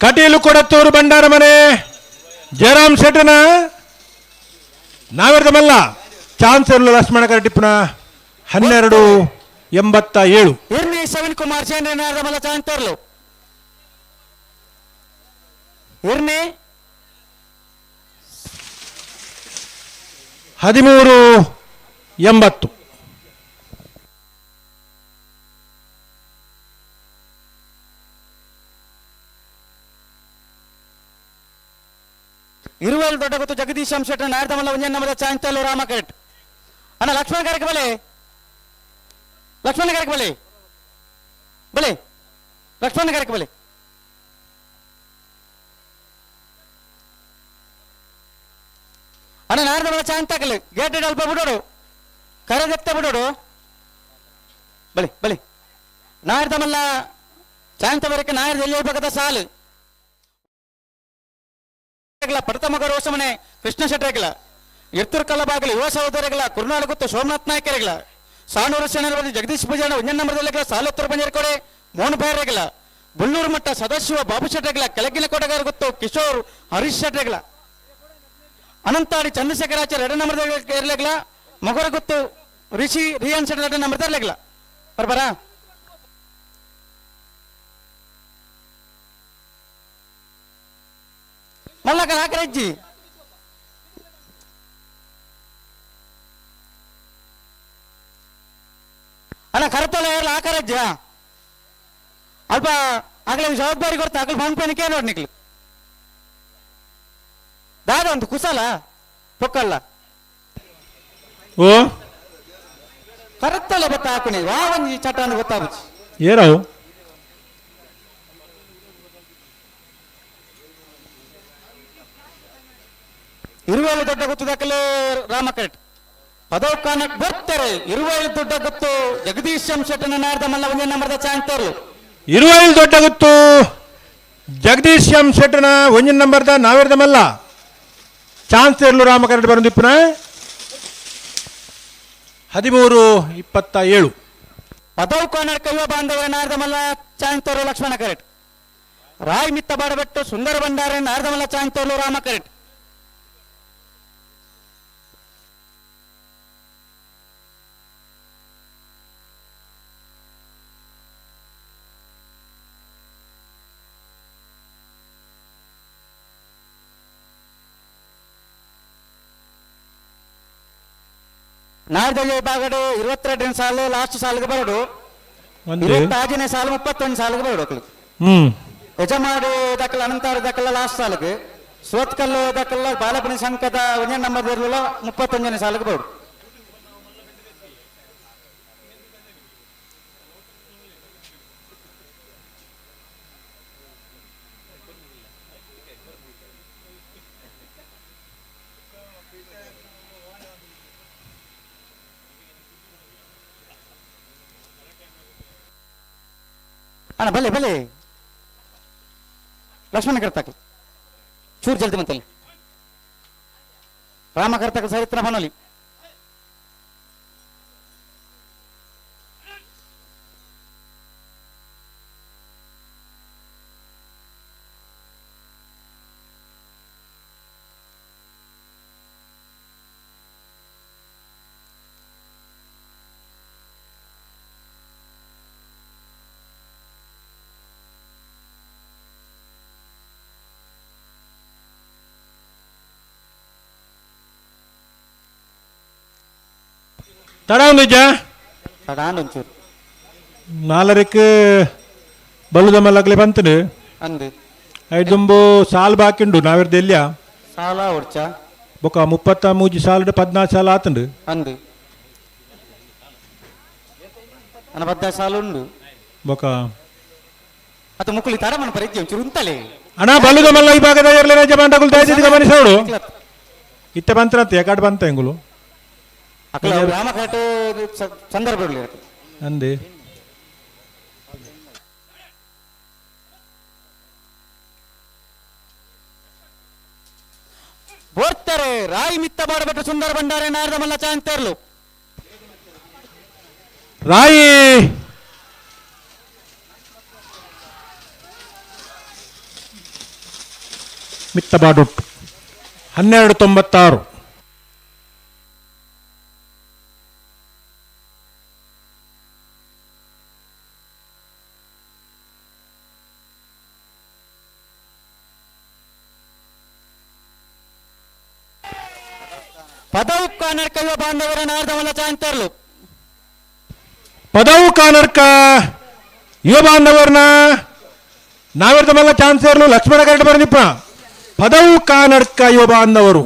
ಕಟೀಲು ಕೊಡತ್ತೂರು ಬಂಡಾರ ಮನೆ ಜಯರಾಮ್ ಶೆಟ್ಟನ ನಾವಿರ್ದಮಲ್ಲ ಚಾನ್ಸ್ ಇರಲು ಲಕ್ಷ್ಮಣ ಕರಟಿಪ್ಪನ 12:87. ಇರ್ನಿ ಸವಿನ್ ಕುಮಾರ್ ಸೇನ್ ನಾರ್ದಮಲ್ಲ ಚಾಂತೋರ್ಲು. ಇರ್ನಿ 13:80. ಇರುವಲ್ ದೊಡ್ಡ ಗೊತ್ತು ಜಗದೀಶ್ ಶೆಟ್ಟರ್ ನಾರ್ದಮಲ್ಲ ಒಂಜನ್ ನಂಬರ್ ಚಾಂತಲು ರಾಮ ಕರೆಟ್. ಅಣ್ಣ ಲಕ್ಷ್ಮಣ ಕರಕ್ ಬಲೆ, ಲಕ್ಷ್ಮಣ ಕರಕ್ ಬಲೆ, ಬಲೆ ಲಕ್ಷ್ಮಣ ಕರಕ್ ಬಲೆ. ಅಣ್ಣ ನಾರ್ದಮಲ್ಲ ಚಾಂತಾಕಲಿ ಗೇಟ್ ಅಲ್ಪ ಬಿಡೋಡು, ಕರದೆತ್ತ ಬಿಡೋಡು, ಬಲೆ ಬಲೆ. ನಾರ್ದಮಲ್ಲ ಚಾಂತ ಬರಕ್ಕೆ ನಾಯರ್ ಎಲ್ಲಿ ಹೋಗ್ಬೇಕಾದ ಸಾಲು ಪಡತಮಗ ರೋಷಮನೆ ಕೃಷ್ಣ ಶೆಟ್ಟರೆಗಳ ಎರ್ತೂರು ಕಲ್ಲಬಾಗಲು ಯುವ ಸಹೋದರಗಳ ಕುರ್ನಾಡು ಗುತ್ತು ಸೋಮನಾಥ್ ನಾಯಕರಿಗಳ ಸಾಣೂರು ಶರಣರ ಜಗದೀಶ್ ಪೂಜಾರಣ ಒಂಜನ್ ನಂಬರ್ದಲ್ಲಿಗಳ ಸಾಲತ್ತೂರು ಬಂಜರ್ಕೋಡೆ ಮೋಹನ್ ಭೈರೆಗಳ ಬುಳ್ಳೂರು ಮಠ ಸದಾಶಿವ ಬಾಬು ಶೆಟ್ಟರೆಗಳ ಕೆಳಗಿನ ಕೋಟಗಾರ ಗುತ್ತು ಕಿಶೋರ್ ಹರೀಶ್ ಶೆಟ್ಟರೆಗಳ ಅನಂತಾಡಿ ಚಂದ್ರಶೇಖರಾಚಾರ್ಯ ಎರಡು ನಂಬರ್ದಲ್ಲಿಗಳ ಮಗುರ ಗುತ್ತು ರಿಷಿ ರಿಯಾನ್ ಶೆಟ್ಟರ್ ಎರಡು ನಂಬರ್ದಲ್ಲಿಗಳ ಬರಬರ. ಮಲ್ಲಕ ಹಾಕರಜ್ಜಿ ಅಣ್ಣ ಕರತೋಲ ಎಲ್ಲ ಹಾಕರಜ್ಜ ಅಲ್ಪ ಆಗಲೇ ಜವಾಬ್ದಾರಿ ಕೊಡ್ತಾ ಆಗಲಿ ಫೋನ್ ಪೇನಕ್ಕೆ ನೋಡಿ ನಿಕ್ಲು ದಾದ ಒಂದು ಕುಸಲ ಪೊಕ್ಕಲ್ಲ ಓ ಕರತ್ತೋಲ ಬತ್ತ ಹಾಕುನಿ ವಾ ಒಂಜಿ ಚಟ ಅಂತ ಗೊತ್ತಾಗುಚ್ಚಿ ಏರಾವು ಇರುವೇಲು ದೊಡ್ಡ ಗೊತ್ತು ದಾಖಲೆ ರಾಮ ಕರೆಟ್ ಪದವು ಕಾನಕ್ ಬರ್ತಾರೆ. ಇರುವೇಲು ದೊಡ್ಡ ಗೊತ್ತು ಜಗದೀಶ್ ಶೆಟ್ಟನ ನಾರ್ದ ಮಲ್ಲ ಒಂದೇ ನಂಬರ್ದ ಚಾಂತೋರ್ಲು. ಇರುವೈಲ್ ದೊಡ್ಡ ಗೊತ್ತು ಜಗದೀಶ್ ಎಂ ಶೆಟ್ಟನ ಒಂಜಿನ ನಂಬರ್ದ ನಾವಿರ್ದ ಮಲ್ಲ ಚಾನ್ಸ್ ಇರಲು ರಾಮ ಕರೆಟ್ ಬರಂದಿಪ್ಪನ 13:27. ಪದವು ಕಾನಕ್ ಕೈವ ಬಾಂಧವರ ನಾರ್ದ ಮಲ್ಲ ಚಾಂತೋರ್ಲು ಲಕ್ಷ್ಮಣ ಕರೆಟ್. ರಾಯ್ ಮಿತ್ತ ಬಾಡಬೆಟ್ಟು ಸುಂದರ ಭಂಡಾರ ನಾರ್ದಮಲ್ಲ ಚಾಂತೋರ್ಲು ರಾಮ ಕರೆಟ್. ನಾಡ್ದಲ್ಲಿ ಬಾಗಡು 22ನೇ ಸಾಲು ಲಾಸ್ಟ್ ಸಾಲಿಗೆ ಬರಡು, 26ನೇ ಸಾಲು 31 ಸಾಲಿಗೆ ಬರಡು. ಯಜಮಾಡಿ ದಕ್ಕಲ ಅನಂತಾರ ದಕ್ಕಲ ಲಾಸ್ಟ್ ಸಾಲಕ್ಕೆ ಸೋತ್ಕಲ್ಲು ದಕ್ಕಲ ಬಾಲಪುನಿ ಸಂಘದ ಒಂಜನೇ ನಂಬರ್ ಇರಲಿಲ್ಲ 31ನೇ ಸಾಲಕ್ಕೆ ಬೋರ್ಡು. ಅಣ್ಣ ಬಲೆ ಬಲೆ ಲಕ್ಷ್ಮಣ ಕರ್ತಾಕಲ್ ಚೂರು ಜಲ್ದಿ ಮಂತಲ್ಲಿ ರಾಮ ಕರ್ತಾಕಲ್ ಸರಿತ್ರ ಬನ್ನಲಿ ತಡ ಒಂದು ಇಜ್ಜಾ? ತಡ ಒಂಚೂರು ನಾಲರಕ್ಕೆ ಬಲ್ಲುದ ಮಲ್ಲಗ್ಲೆ ಬಂತನು ಅಂದು ಐದುಂಬು ಸಾಲ್ ಬಾಕಿಂಡು ನಾವಿರ್ದ ಎಲ್ಲಿಯ ಸಾಲ ಒಡ್ಚ ಬೊಕ 33 ಸಾಲು 14 ಸಾಲ ಆತಂಡು ಅಂದು ಅನ್ನ 14 ಸಾಲ ಉಂಡು ಬೊಕ ಅದು ಮುಕ್ಕುಲಿ ತರ ಮನ ಪರಿಚಯ ಒಂಚೂರು ಉಂತಲೆ ಅಣ್ಣ ಬಲ್ಲುದ ಮಲ್ಲ ಈ ಭಾಗದ ಇರಲಿ ಯಜಮಾನ್ರಗಳು ದಯచేసి ಗಮನಿಸೋಡು ಇತ್ತೆ ಬಂತನಂತೆ ಯಾಕಾಡ್ ಬಂತ ಎಂಗುಲು ಅಕಲ ರಾಮಘಾಟ್ ಸಂದರ್ಭ ಅಂದೆ ಬೋರ್ತಾರೆ ರಾಯಿ ಮಿತ್ತ ಬಾಡಬೆಟ್ಟು ಸುಂದರ ಭಂಡಾರೆ ನಾರದ ಮಲ್ಲ ಚಾಂತರ್ಲು ರಾಯಿ ಮಿತ್ತ ಬಾಡುಟ್ಟು 1296 ಪದವು ಕಾನರ್ಕ ಯುವ ಬಾಂಧವರ ನಾರದಮಲ್ಲ ಚಾಂತರ್ಲು ಪದವು ಕಾನರ್ಕ ಯುವ ಬಾಂಧವರನ್ನ ನಾವಿರ್ದಮಲ್ಲ ಚಾನ್ಸರ್ಲು ಲಕ್ಷ್ಮಣ ಕರೆಕ್ಟ್ ಬರನಿಪ್ಪ ಪದವು ಕಾನರ್ಕ ಯುವ ಬಾಂಧವರು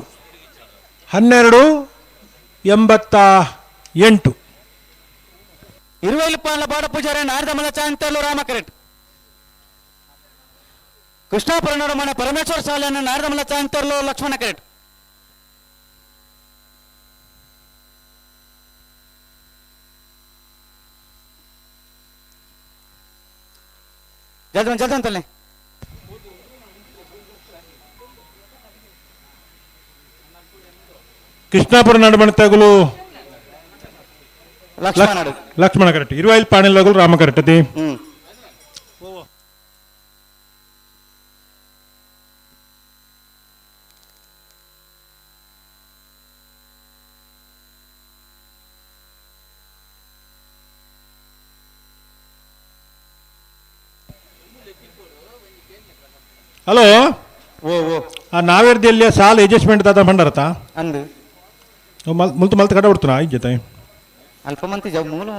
1288 ಇರುವೈಲುಪ್ಪಾಲ ಬಾಡ ಪೂಜಾರಿ ನಾರದಮಲ್ಲ ಚಾಂತರ್ಲು ರಾಮ ಕರೆಕ್ಟ್ ಕೃಷ್ಣಾಪುರ ನಡುಮಣ ಪರಮೇಶ್ವರ ಶಾಲೆಯನ್ನು ನಾರದಮಲ್ಲ ಚಾಂತರ್ಲು ಲಕ್ಷ್ಮಣ ಕರೆಕ್ಟ್ ಜಲ್ದಿ ಜಲ್ದಿ ಅಂತಲೇ ಕೃಷ್ಣಾಪುರ ನಡುಮಣತಾಗಲು ಲಕ್ಷ್ಮಣ ಲಕ್ಷ್ಮಣ ಕರೆಕ್ಟ್ ಇರುವೈಲ್ ಪಾಣಿಲಗಳು ರಾಮ ಕರೆಕ್ಟ್ ಅದೇ ಹಲೋ ಓ ಓ ಆ ನಾವೇರ್ದಲ್ಲಿ ಸಾಲ ಅಡ್ಜಸ್ಟ್ಮೆಂಟ್ ದಾದ ಭಂಡಾರತ ಅಂದು ಮುಲ್ತು ಮಲ್ತು ಕಡ ಬಿಡ್ತಾನ ಜೊತೆ ಅಲ್ಪ ಮಂತಿ ಜವ್ ಮೂಲ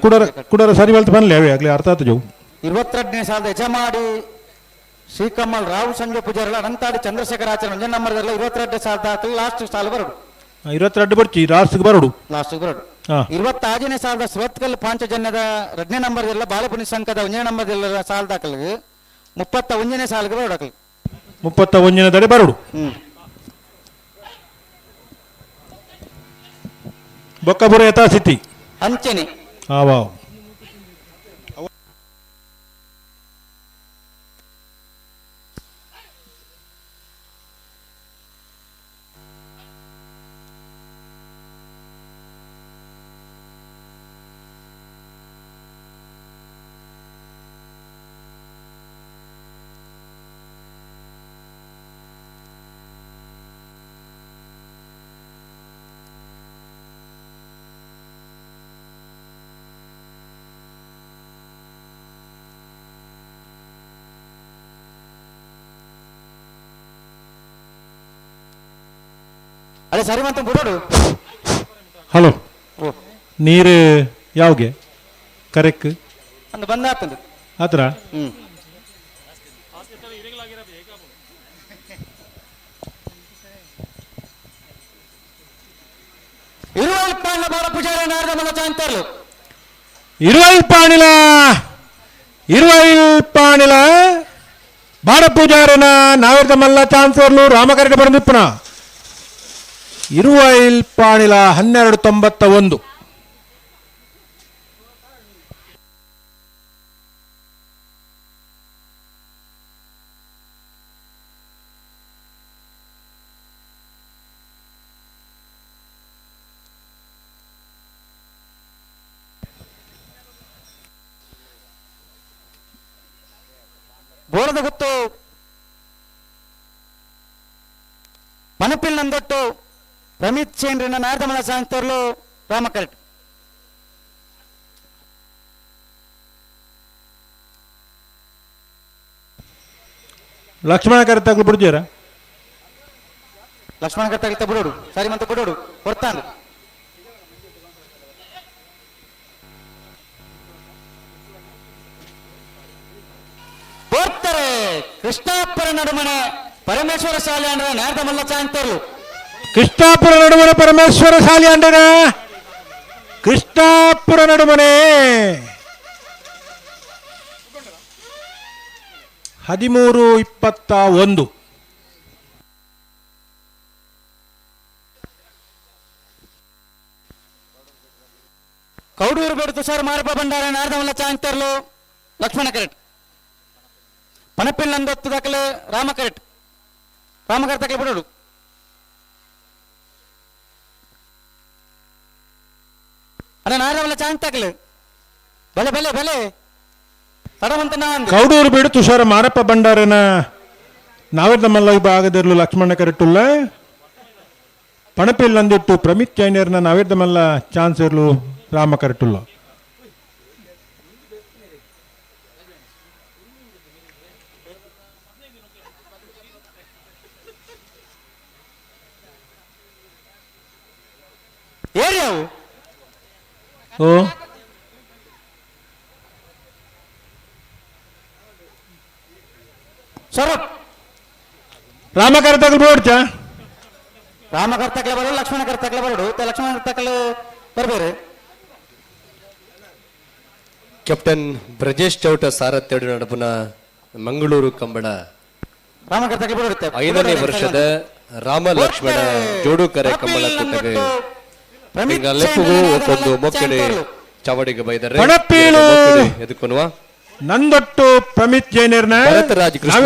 ಕುಡರ ಕುಡರ ಸರಿ ಮಲ್ತು ಬನ್ಲಿ ಅವೇ ಆಗಲಿ ಅರ್ಥ ಆತು ಜವ್ 22ನೇ ಸಾಲದ ಯಜಮಾಡಿ ಶ್ರೀಕಮಲ್ ರಾವ್ ಸಂಜೆ ಪೂಜಾರಲ್ಲ ಅನಂತಾಡಿ ಚಂದ್ರಶೇಖರ ಆಚಾರ್ಯ ಒಂಜನೇ ನಂಬರ್ದಲ್ಲ 22ನೇ ಸಾಲದ ಲಾಸ್ಟ್ ಸಾಲ ಬರೋಡು 22 ಬರ್ಚಿ ಲಾಸ್ಟ್ಗೆ ಬರೋಡು ಲಾಸ್ಟ್ ಬರೋಡು 26ನೇ ಸಾಲದ ಸುರತ್ಕಲ್ ಪಾಂಚಜನ್ಯದ 2ನೇ ನಂಬರ್ದಲ್ಲ ಬಾಲಪುನಿ ಸಂಘದ 1ನೇ ನಂಬರ್ದಲ್ಲ ಸಾಲ ದಾಖಲು 31ನೇ ಸಾಲಿಗೆ ಬರೋಡು 31ನೇ ದಡೆ ಬರೋಡು ಬೊಕ್ಕಪುರ ಯಥಾಸ್ಥಿತಿ ಅಂಚನೆ ವಾವ್ ಅದೇ ಸರಿ ಮಂತ ಬುಡೋಡು. ಹಲೋ, ನೀರು ಯಾವ್ಗೆ ಕರೆಕ್ ಅಂದ್ ಬಂದ ಆತಂದು. ಆತರ? ಇರುವಲ್ ಪಾಂಡ ಬಾರ ಪೂಜಾರಿ ನಾರದ ಮಲ್ಲ ಚಾಂತರ್ಲು. ಇರುವಲ್ ಪಾಣಿಲ ಬಾಡ ಪೂಜಾರನ ನಾವರ್ದ ಮಲ್ಲ ಚಾನ್ಸರ್ಲು ರಾಮಕರಟ ಬರಂದಿಪ್ಪನ ಇರುವೈಲ್ ಪಾಣಿಲ 12.91. ಬೋರದ ಗುತ್ತು ಪನಪಿಲ್ ನಂದೊಟ್ಟು ಪ್ರಮಿತ್ ಚೇಂದ್ರನ ನಾರದಮಲ ಸಾಂತರ್ಲು ರಾಮಕರೆಟ್. ಲಕ್ಷ್ಮಣ ಕರೆತಾಗ್ಲು ಬಿಡ್ತೀರಾ? ಲಕ್ಷ್ಮಣ ಕರೆತಾಗ್ಲಿತ್ತ ಬಿಡೋಡು ಸರಿ ಮಂತ ಬಿಡೋಡು ಹೊರ್ತಾನು. ಬೋರ್ತಾರೆ ಕೃಷ್ಣಾಪುರ ನಡುಮನೆ ಪರಮೇಶ್ವರ ಶಾಲೆ ಅಂದ್ರೆ ನಾರದಮಲ್ಲ ಚಾಂತರ್ಲು. ಕೃಷ್ಣಾಪುರ ನಡುಮನೆ ಪರಮೇಶ್ವರ ಶಾಲೆ ಅಂಡನ ಕೃಷ್ಣಾಪುರ ನಡುಮನೆ 13.21. ಕೌಡೂರು ಬೇಡು ತುಷಾರ್ ಮಾರಪ್ಪ ಭಂಡಾರ ನಾರದಮಲ್ಲ ಚಾಂತರ್ಲು ಲಕ್ಷ್ಮಣ ಕರೆಟ್. ಪನಪಿಲ್ ನಂದೊತ್ತು ದಾಖಲೆ ರಾಮ ಕರೆಟ್. ರಾಮ ಕರೆಟ್ ದಾಖಲೆ ಬಿಡೋಡು. ಅಣ್ಣ ನಾರದಮಲ್ಲ ಚಾಂತ್ ದಾಖಲೆ ಬಲೆ ಬಲೆ ಬಲೆ ತಡವಂತ ನಾನು. ಕೌಡೂರು ಬೀಡು ತುಷಾರ ಮಾರಪ್ಪ ಭಂಡಾರನ ನಾವೆಲ್ಲ ವಿಭಾಗದಿರಲು ಲಕ್ಷ್ಮಣ ಕರೆಟುಲ್ಲ ಪಣಪಿಲ್ ನಂದಿಟ್ಟು ಪ್ರಮಿತ್ ಚೈನರ್ನ ನಾವೆದ್ದಮಲ್ಲ ಚಾನ್ಸ್ ಇರಲು ರಾಮ ಕರೆಟುಲ್ಲ. ಏರಿಯಾವು ಓ ಸ್ವರೂಪ್ ರಾಮ ಕರೆತಾಗ್ಲು ಬೋಡ್ಚ ರಾಮ ಕರ್ತಕ್ಲೆ ಬರೋಡು ಲಕ್ಷ್ಮಣ ಕರ್ತಕ್ಲೆ ಬರೋಡು ಲಕ್ಷ್ಮಣ ಕರ್ತಕ್ಲೆ ಬರ್ಬೇರೆ. ಕ್ಯಾಪ್ಟನ್ ಬ್ರಜೇಶ್ ಚೌಟ ಸಾರಥ್ಯಡು ನಡಪುನ ಮಂಗಳೂರು ಕಂಬಳ ರಾಮ ಕರ್ತಕ್ಲೆ ಬರೋಡು 5ನೇ ವರ್ಷದ ರಾಮ ಲಕ್ಷ್ಮಣ ಜೋಡುಕರೆ ಕಂಬಳ ಕೂಟಗೆ ಲೆಪ್ಪುಗೂ ಒಂದು ಮೊಕ್ಕಡೆ ಚಾವಡಿಗೆ ಬೈದರೆ ಎದುಕೊನುವ ನಂದೊಟ್ಟು ಪ್ರಮಿತ್ ಜೈನರ್ನ ಭರತರಾಜ್ ಕೃಷ್ಣ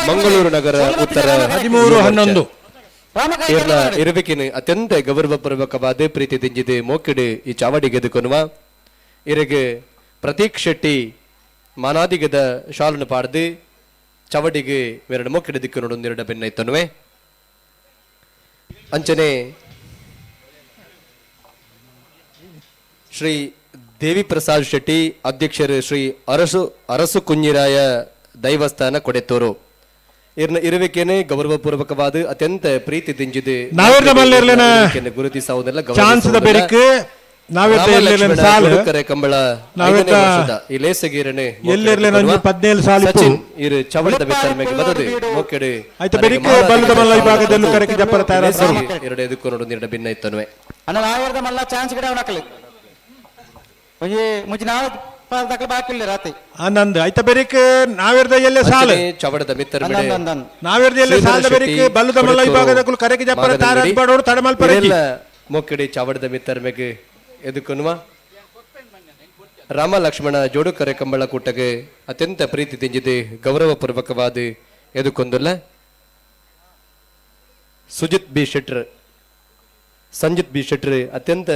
ಮಂಗಳೂರು ನಗರ ಉತ್ತರ 13-11. ಇರ್ನ ಇರುವಿಕಿನ ಅತ್ಯಂತ ಗೌರವಪೂರ್ವಕವಾದ ಪ್ರೀತಿ ದಿಂಜಿದೆ ಮೋಕಿಡೆ ಈ ಚಾವಡಿಗೆ ಎದುಕೊನುವ ಇರಿಗೆ ಪ್ರತೀಕ್ ಶೆಟ್ಟಿ ಮಾನಾದಿಗದ ಶಾಲನ್ನು ಪಾಡ್ದು ಚಾವಡಿಗೆ ಎರಡು ಮೋಕಿಡೆ ದಿಕ್ಕು ನೋಡೊಂದೆರಡು ಬೆನ್ನೈತನುವೆ. ಅಂಚನೆ ಶ್ರೀ ದೇವಿ ಪ್ರಸಾದ್ ಶೆಟ್ಟಿ ಅಧ್ಯಕ್ಷರು ಶ್ರೀ ಅರಸು ಕುಂಜಿರಾಯ ದೈವಸ್ಥಾನ ಕೊಡೆತ್ತೂರು ಇರ್ನ ಇರುವಿಕೆನೆ ಗೌರವಪೂರ್ವಕವಾದ ಅತ್ಯಂತ ಪ್ರೀತಿ ದಿಂಜಿದೆ ಗುರುತಿಸುವುದಿಲ್ಲ. ಕಂಬಳ ಈ ಲೇಸಗೀರನೆ ಎರಡು ಎದಕ್ಕೂ ನೋಡು ಎರಡು ಭಿನ್ನ ಇತ್ತನುವೆ. ಆನಂದ್ ಐತ ಬೆರಿಕ್ ನಾವಿರ್ದ ಎಲ್ಲೆ ಸಾಲ ಚವಡದ ಮಿತ್ರ ನಾವಿರ್ದ ಎಲ್ಲೆ ಸಾಲದ ಬೆರಿಕ್ ಬಲ್ಲದ ಮಲ್ಲ ವಿಭಾಗದ ಕುಲ್ ಕರೆಗೆ ಜಪ್ಪರ ತಾರ ಬಡೋಡು ತಡಮಲ್ ಪರಕಿ ಮೊಕ್ಕಡಿ ಚಾವಡದ ಮಿತ್ರ ಮೆಗೆ ಎದುಕೊನುವ ರಾಮ ಲಕ್ಷ್ಮಣ ಜೋಡುಕರೆ ಕಂಬಳ ಕೂಟಗೆ ಅತ್ಯಂತ ಪ್ರೀತಿ ದಿಂಜಿದೆ ಗೌರವಪೂರ್ವಕವಾದ ಎದುಕೊಂದುಲ್ಲ ಸುಜಿತ್ ಬಿ ಶೆಟ್ರ್ ಸಂಜಿತ್ ಬಿ ಶೆಟ್ರ್ ಅತ್ಯಂತ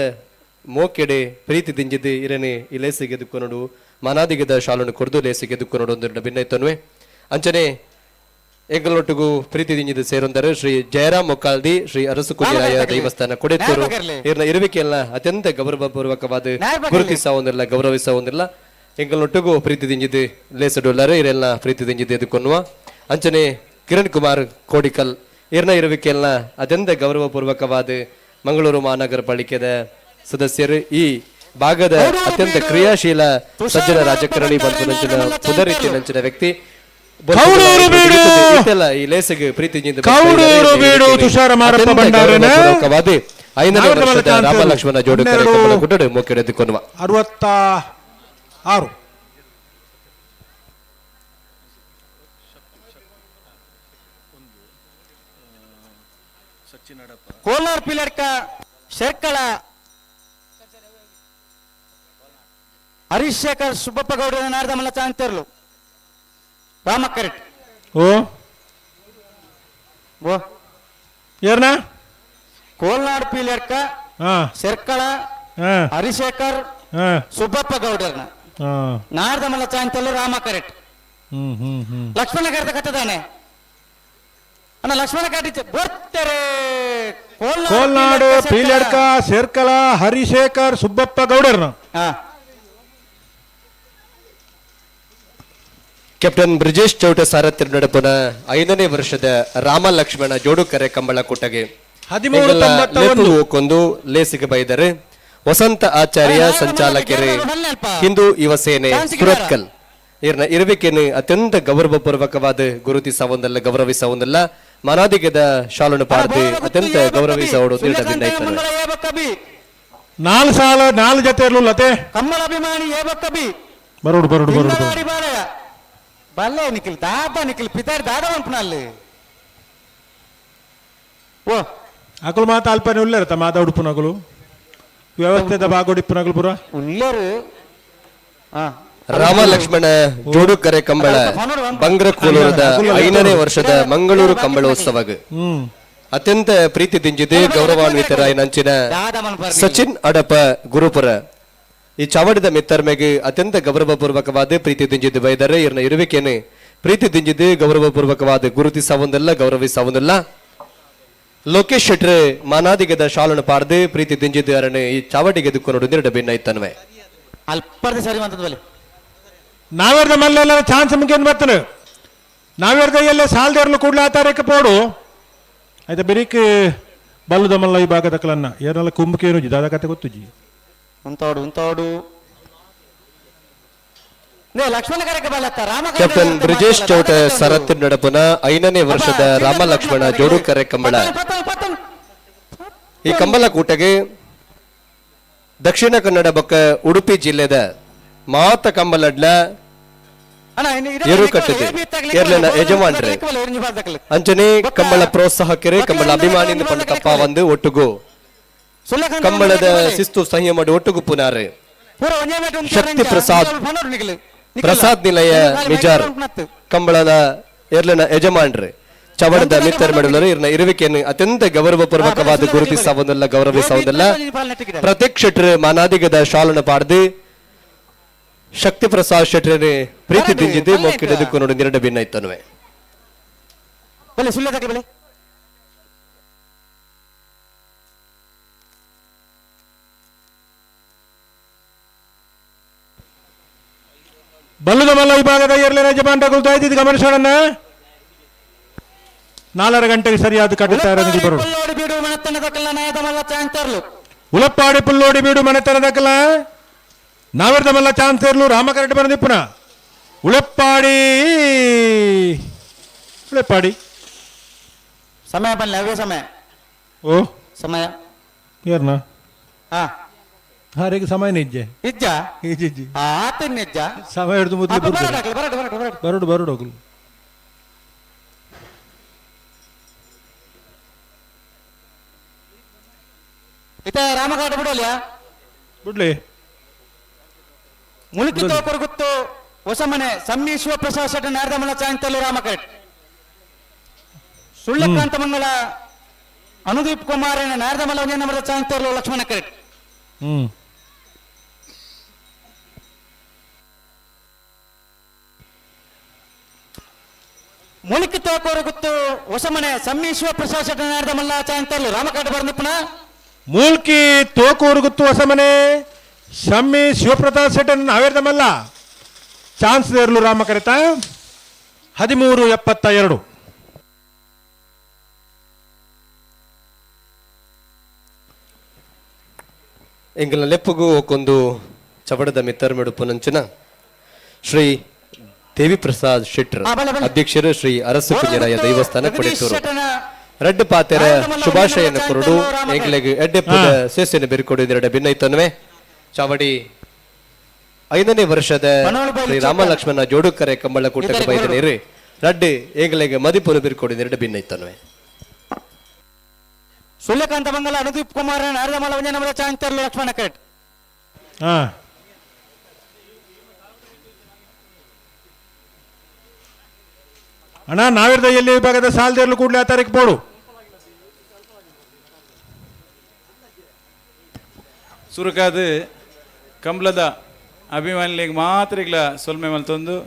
ಮೋಕೆಡೆ ಪ್ರೀತಿ ದಿಂಜಿದೆ ಇರನೆ ಈ ಲೇಸಿಗೆ ಎದುಕೊನಡು ಮನಾದಿಗದ ಶಾಲನ್ನು ಕೊಡ್ದು ಲೇಸಿಗೆ ಎದುಕೊನಡು ಒಂದು ಭಿನ್ನೈತನ್ವೆ. ಅಂಚನೆ ಎಂಗಳೊಟ್ಟಿಗೂ ಪ್ರೀತಿ ದಿಂಜಿದ ಸೇರೊಂದರೆ ಶ್ರೀ ಜಯರಾಮ್ ಮೊಕ್ಕಾಲ್ದಿ ಶ್ರೀ ಅರಸುಕುಜಿರಾಯ ದೇವಸ್ಥಾನ ಕೊಡೆತ್ತೂರು ಇರ್ನ ಇರುವಿಕೆಯಲ್ಲ ಅತ್ಯಂತ ಗೌರವಪೂರ್ವಕವಾದ ಗುರುತಿಸ ಒಂದಿಲ್ಲ ಗೌರವಿಸ ಒಂದಿಲ್ಲ ಎಂಗಳೊಟ್ಟಿಗೂ ಪ್ರೀತಿ ದಿಂಜಿದೆ ಲೇಸಡುಲ್ಲಾರೆ ಇರೆಲ್ಲ ಪ್ರೀತಿ ದಿಂಜಿದೆ ಎದುಕೊನ್ನುವ. ಅಂಚನೆ ಕಿರಣ್ ಕುಮಾರ್ ಕೋಡಿಕಲ್ ಇರ್ನ ಇರುವಿಕೆಯಲ್ಲ ಅತ್ಯಂತ ಗೌರವಪೂರ್ವಕವಾದ ಮಂಗಳೂರು ಮಹಾನಗರ ಪಾಲಿಕೆದ ಸದಸ್ಯರು ಈ ಭಾಗದ ಅತ್ಯಂತ ಕ್ರಿಯಾಶೀಲ ಸಜ್ಜನ ರಾಜಕಾರಣಿ ಬಂಧುನಂಚಿನ ಪುದರಿತಿ ನಂಚಿನ ವ್ಯಕ್ತಿ ಕೌಡೂರು ಬೀಡು. ಈ ಲೇಸಿಗೆ ಪ್ರೀತಿ ಕೌಡೂರು ಬೀಡು ತುಷಾರ ಮಾರಪ್ಪ ಭಂಡಾರನ. ಐದನೇ ವರ್ಷದ ರಾಮ ಲಕ್ಷ್ಮಣ ಜೋಡು ಕಂಬಳ ಕೂಟಡು ಮೊಕ್ಕೆಡೆದುಕೊನುವ 66. ಕೋಲಾರ ಪಿಲರ್ಕ ಶರ್ಕಳ ಹರೀಶ್ ಶೇಖರ್ ಸುಬ್ಬಪ್ಪ ಗೌಡ ನಾರದ ಮಲ್ಲ ಚಾಂತರ್ಲು ರಾಮ ಕರೆಕ್ಟ್. ಓ ಓ ಯಾರನ? ಕೋಲ್ನಾಡ್ ಪಿಲರ್ಕ ಶರ್ಕಳ ಹರಿಶೇಖರ್ ಸುಬ್ಬಪ್ಪ ಗೌಡರ್ನ ನಾರದ ಮಲ್ಲ ಚಾಂತರ್ಲು ರಾಮ ಕರೆಕ್ಟ್. ಲಕ್ಷ್ಮಣ ಕರೆದ ಕಟ್ಟದಾನೆ ಅಣ್ಣ, ಲಕ್ಷ್ಮಣ ಕಟ್ಟಿ ಬರ್ತಾರೆ. ಕೋಲ್ನಾಡು ಪೀಲಡ್ಕ ಶೇರ್ಕಲ ಹರಿಶೇಖರ್ ಸುಬ್ಬಪ್ಪ ಗೌಡರ್ನ. ಕ್ಯಾಪ್ಟನ್ ಬ್ರಿಜೇಶ್ ಚೌಟ ಸಾರಥ್ಯ ನಡಪುನ 5ನೇ ವರ್ಷದ ರಾಮ ಲಕ್ಷ್ಮಣ ಜೋಡುಕರೆ ಕಂಬಳ ಕೂಟಗೆ 1391 ಲೇಸಿಗೆ ಬೈದರೆ ವಸಂತ ಆಚಾರ್ಯ ಸಂಚಾಲಕರೇ ಹಿಂದೂ ಯುವ ಸೇನೆ ಸುರತ್ಕಲ್ ಇರ್ನ ಇರುವಿಕೆಯನ್ನು ಅತ್ಯಂತ ಗೌರವಪೂರ್ವಕವಾದ ಗುರುತಿಸವೊಂದಲ್ಲ, ಗೌರವಿಸವೊಂದಲ್ಲ, ಮನಾದಿಗದ ಶಾಲನ್ನು ಪಾರ್ದು ಅತ್ಯಂತ ಗೌರವಿಸವಡು. ನಾಲ್ ಸಾಲ ನಾಲ್ ಜೊತೆ ಇರ್ಲಿಲ್ಲತೆ ಕಮ್ಮಳ ಅಭಿಮಾನಿ ಏಬಕ್ಕಬಿ ಬರೋಡು ಬರೋಡು ಬರೋಡು ಬಲ್ಲೆ ನಿಖಿಲ್ ದಾದ ನಿಖಿಲ್ ಪಿತಾರ್ ದಾದ వంపనాలి. ಓ ಅಕುಲು ಮಾತ ಅಲ್ಪನೆ ಉಲ್ಲೇರ ಮಾತ ಉಡುಪುನಗುಲು ವ್ಯವಸ್ಥೆದ ಬಾಗೋಡಿಪ್ಪುನಗುಲು ಪುರ ಉಲ್ಲೇರು. ರಾಮ ಲಕ್ಷ್ಮಣ ಜೋಡುಕರೆ ಕಂಬಳ ಬಂಗ್ರ ಕೋಲೂರದ 5ನೇ ವರ್ಷದ ಮಂಗಳೂರು ಕಂಬಳೋತ್ಸವ ಅತ್ಯಂತ ಪ್ರೀತಿ ದಿಂಜಿದೆ ಗೌರವಾನ್ವಿತರಾಯ ನಂಚಿನ ಸಚಿನ್ ಅಡಪ ಗುರುಪುರ ಈ ಚಾವಡಿದ ಮಿತ್ತರ್ಮೆಗೆ ಅತ್ಯಂತ ಗೌರವಪೂರ್ವಕವಾದ ಪ್ರೀತಿ ದಿಂಜಿದ್ದು ಬೈದರೆ ಇರ್ನ ಇರುವಿಕೆಯನ್ನು ಪ್ರೀತಿ ದಿಂಜಿದ್ದು ಗೌರವಪೂರ್ವಕವಾದ ಗುರುತಿಸವೊಂದಲ್ಲ, ಗೌರವಿಸವೊಂದಲ್ಲ. ಲೋಕೇಶ್ ಶೆಟ್ರೆ ಮಾನಾದಿಗದ ಶಾಲನ್ನು ಪಾರ್ದು ಪ್ರೀತಿ ದಿಂಜಿದ್ದು ಅರಣ ಈ ಚಾವಡಿಗೆ ದುಕ್ಕೊನೋಡು ನಿರಡ ಭಿನ್ನ ಇತ್ತನ್ವೆ. ಅಲ್ಪರ್ದ ಸರಿ ಅಂತದ್ವಲ್ಲಿ ನಾವೇರ್ದ ಮಲ್ಲೆಲ್ಲ ಚಾನ್ಸ್ ಮುಗಿಯನ್ ಬರ್ತಾನೆ ನಾವೇರ್ದ ಎಲ್ಲ ಸಾಲದೇರ್ಲು ಕೂಡಲೇ ಆತಾರಕ್ಕೆ ಪೋಡು ಆಯ್ತಾ ಬೆರಿಕ್ ಬಲ್ಲುದ ಮಲ್ಲ ಈ ಭಾಗದ ಕಲನ್ನ ಏನೆಲ್ಲ ಕುಂಬಕೇನು ದಾದ ಕತೆ ಗೊತ್ತುಜಿ ಉಂತಾಡು ಉಂತಾಡು ಕ್ಯಾಪ್ಟನ್ ಬ್ರಿಜೇಶ್ ಚೌಟ ಸರತ್ ನಡಪುನ 5ನೇ ವರ್ಷದ ರಾಮ ಲಕ್ಷ್ಮಣ ಜೋಡುಕರೆ ಕಂಬಳ ಈ ಕಂಬಳ ಕೂಟಗೆ ದಕ್ಷಿಣ ಕನ್ನಡ ಬೊಕ್ಕ ಉಡುಪಿ ಜಿಲ್ಲೆದ ಮಾತ ಕಂಬಲಡ್ಲ ಎರು ಕಟ್ಟಿದೆ ಕೇರಳನ ಯಜಮಾನ್ರೆ ಅಂಚನೆ ಕಂಬಳ ಪ್ರೋತ್ಸಾಹಕರೇ ಕಂಬಳ ಅಭಿಮಾನಿ ಪಂಡ ತಪ್ಪ ಒಂದು ಒಟ್ಟುಗು ಕಂಬಳದ ಶಿಸ್ತು ಸಂಯಮ ಒಟ್ಟುಗು ಪುನಾರೆ ಶಕ್ತಿ ಪ್ರಸಾದ್ ಪ್ರಸಾದ್ ನಿಲಯ ಮಿಜಾರ್ ಕಂಬಳದ ಎರ್ಲನ ಯಜಮಾನ್ರೆ ಚವಡದ ಮಿತ್ತರ್ ಮೆಡಲರು ಇರ್ನ ಇರುವಿಕೆಯನ್ನು ಅತ್ಯಂತ ಗೌರವಪೂರ್ವಕವಾದ ಗುರುತಿಸವೊಂದಲ್ಲ, ಗೌರವಿಸವೊಂದಲ್ಲ. ಪ್ರತೀಕ್ ಶೆಟ್ರ್ ಮಾನಾದಿಗದ ಶಾಲನ್ನು ಪಾಡ್ದು ಶಕ್ತಿ ಪ್ರಸಾದ್ ಶೆಟ್ರನೆ ಪ್ರೀತಿ ದಿಂಜಿದ್ದು ಮೊಕ್ಕಿಡದಕ್ಕೂ ನೋಡಿ ನಿರಡ ಭಿನ್ನ ಇತ್ತನುವೆ. ಬಲ್ಲದ ಮಲ್ಲ ವಿಭಾಗದ ಎರಡನೇ ಯಜಮಾನರು ಇದ್ದಿದ್ದು ಗಮನಿಸೋಣ. 4.5 ಗಂಟೆಗೆ ಸರಿಯಾದ ಕಟ್ಟುತ್ತಾರೆ ಬರೋಣ. ಉಲಪ್ಪಾಡಿ ಪುಲ್ಲೋಡಿ ಬೀಡು ಮನೆತನದ ಕಲ ನಾವೆರ್ದ ಮಲ್ಲ ಚಾನ್ಸ್ ಇರ್ಲು ರಾಮಕರೆಡ್ಡಿ ಬರಂದಿಪ್ಪುನ ಉಳಪ್ಪಾಡಿ ಉಳಪ್ಪಾಡಿ ಸಮಯ ಬನ್ನಿ ಅವೇ ಸಮಯ ಓ ಸಮಯ ಯಾರನ ಹಾ ಹಾರಿಗೆ ಸಮಯ ನಿಜ್ಜೆ ಇಜ್ಜ ಇಜ್ಜಿ ಆತ ನಿಜ್ಜ ಸಮಯ ಹಿಡಿದು ಮೊದಲು ಬರಡು ಬರಡು ಬರಡು ಬರಡು ಬರಡು ಹೋಗಲು ಇತ ರಾಮಘಾಟ ಬಿಡೋಲ್ಯಾ ಬಿಡ್ಲಿ ಮುಳುಕಿ ತೋಕುರುಗುತ್ತು ಹೊಸಮನೆ ಸಮ್ಮಿ ಶಿವಪ್ರಸಾದ್ ಶೆಟ್ಟಿ ನಾರದಮಲ ಚಾಂತಲು ರಾಮಕರೆಟ್ ಸುಳ್ಳಕಾಂತ ಮಂಗಲ ಅನುದೀಪ್ ಕುಮಾರ್ ನಾರದಮಲ ಒಂದೇ ಚಾಂತಲು ಲಕ್ಷ್ಮಣ ಕರೆಟ್. ಮುಳುಕಿ ತೋಕುರುಗುತ್ತು ಹೊಸಮನೆ ಸಮ್ಮಿ ಶಿವಪ್ರಸಾದ್ ಶೆಟ್ಟಿ ನಾರದಮಲ್ಲ ಚಾಂತಲು ರಾಮಕಾಟ ಬರ್ನಿಪ್ಪನ ಮೂಲ್ಕಿ ತೋಕೂರುಗುತ್ತು ಹೊಸಮನೆ ಶಮ್ಮಿ ಶಿವಪ್ರಸಾದ್ ಶೆಟ್ಟನ್ ನಾವೇರ್ದಮಲ್ಲ ಚಾನ್ಸ್ ದೇರ್ಲು ರಾಮ ಕರೆತ 13:72. ಎಂಗಲ ಲೆಪ್ಪುಗು ಒಕ್ಕೊಂದು ಚವಡದ ಮಿತ್ತರ್ ಮೆಡುಪುನಂಚಿನ ಶ್ರೀ Devi Prasad Shettar ಅಧ್ಯಕ್ಷರು ಶ್ರೀ ಅರಸು ಕುಂಜರಾಯ ದೇವಸ್ಥಾನ ಕೊಡೆತೂರು ರಡ್ಡು ಪಾತೆರ ಶುಭಾಶಯನ ಕೊರಡು ಎಂಕ್ಲೆಗ್ ಎಡ್ಡೆಪ್ಪುದ ಸೇಸೆನ ಬೆರ್ಕೊಡು ಎರಡು ಭಿನ್ನೈತನ್ವೆ ಚಾವಡಿ 5ನೇ ವರ್ಷದ ಶ್ರೀ ರಾಮ ಲಕ್ಷ್ಮಣ ಜೋಡುಕರೆ ಕಂಬಳ ಕೂಟಕ್ಕೆ ಬೈದ ನೀರು ರಡ್ಡು ಎಂಕ್ಲೆಗ್ ಮದಿಪುನ ಬೆರ್ಕೊಡು ಎರಡು ಭಿನ್ನೈತನ್ವೆ ಸೂರ್ಯಕಾಂತ ಮಂಗಲ ಅನುದೀಪ್ ಕುಮಾರ್ ನಾರದಮಲ ವಂಜನಮಲ ಚಾಂತರ್ಲು ಲಕ್ಷ್ಮಣ ಕರೆಟ್ ಅಣ್ಣ ನಾವಿರ್ದ ಎಲ್ಲಿ ವಿಭಾಗದ ಸಾಲದೇರ್ಲು ಕೂಡಲೇ ಆ ತಾರೀಕು ಬೋಡು ಸುರುಕಾದ ಕಂಬ್ಲದ ಅಭಿಮಾನಿಗಳಿಗೆ ಮಾತ್ರ ಈಗಲ ಸೊಲ್ಮೆ ಮಲ್ತೊಂದು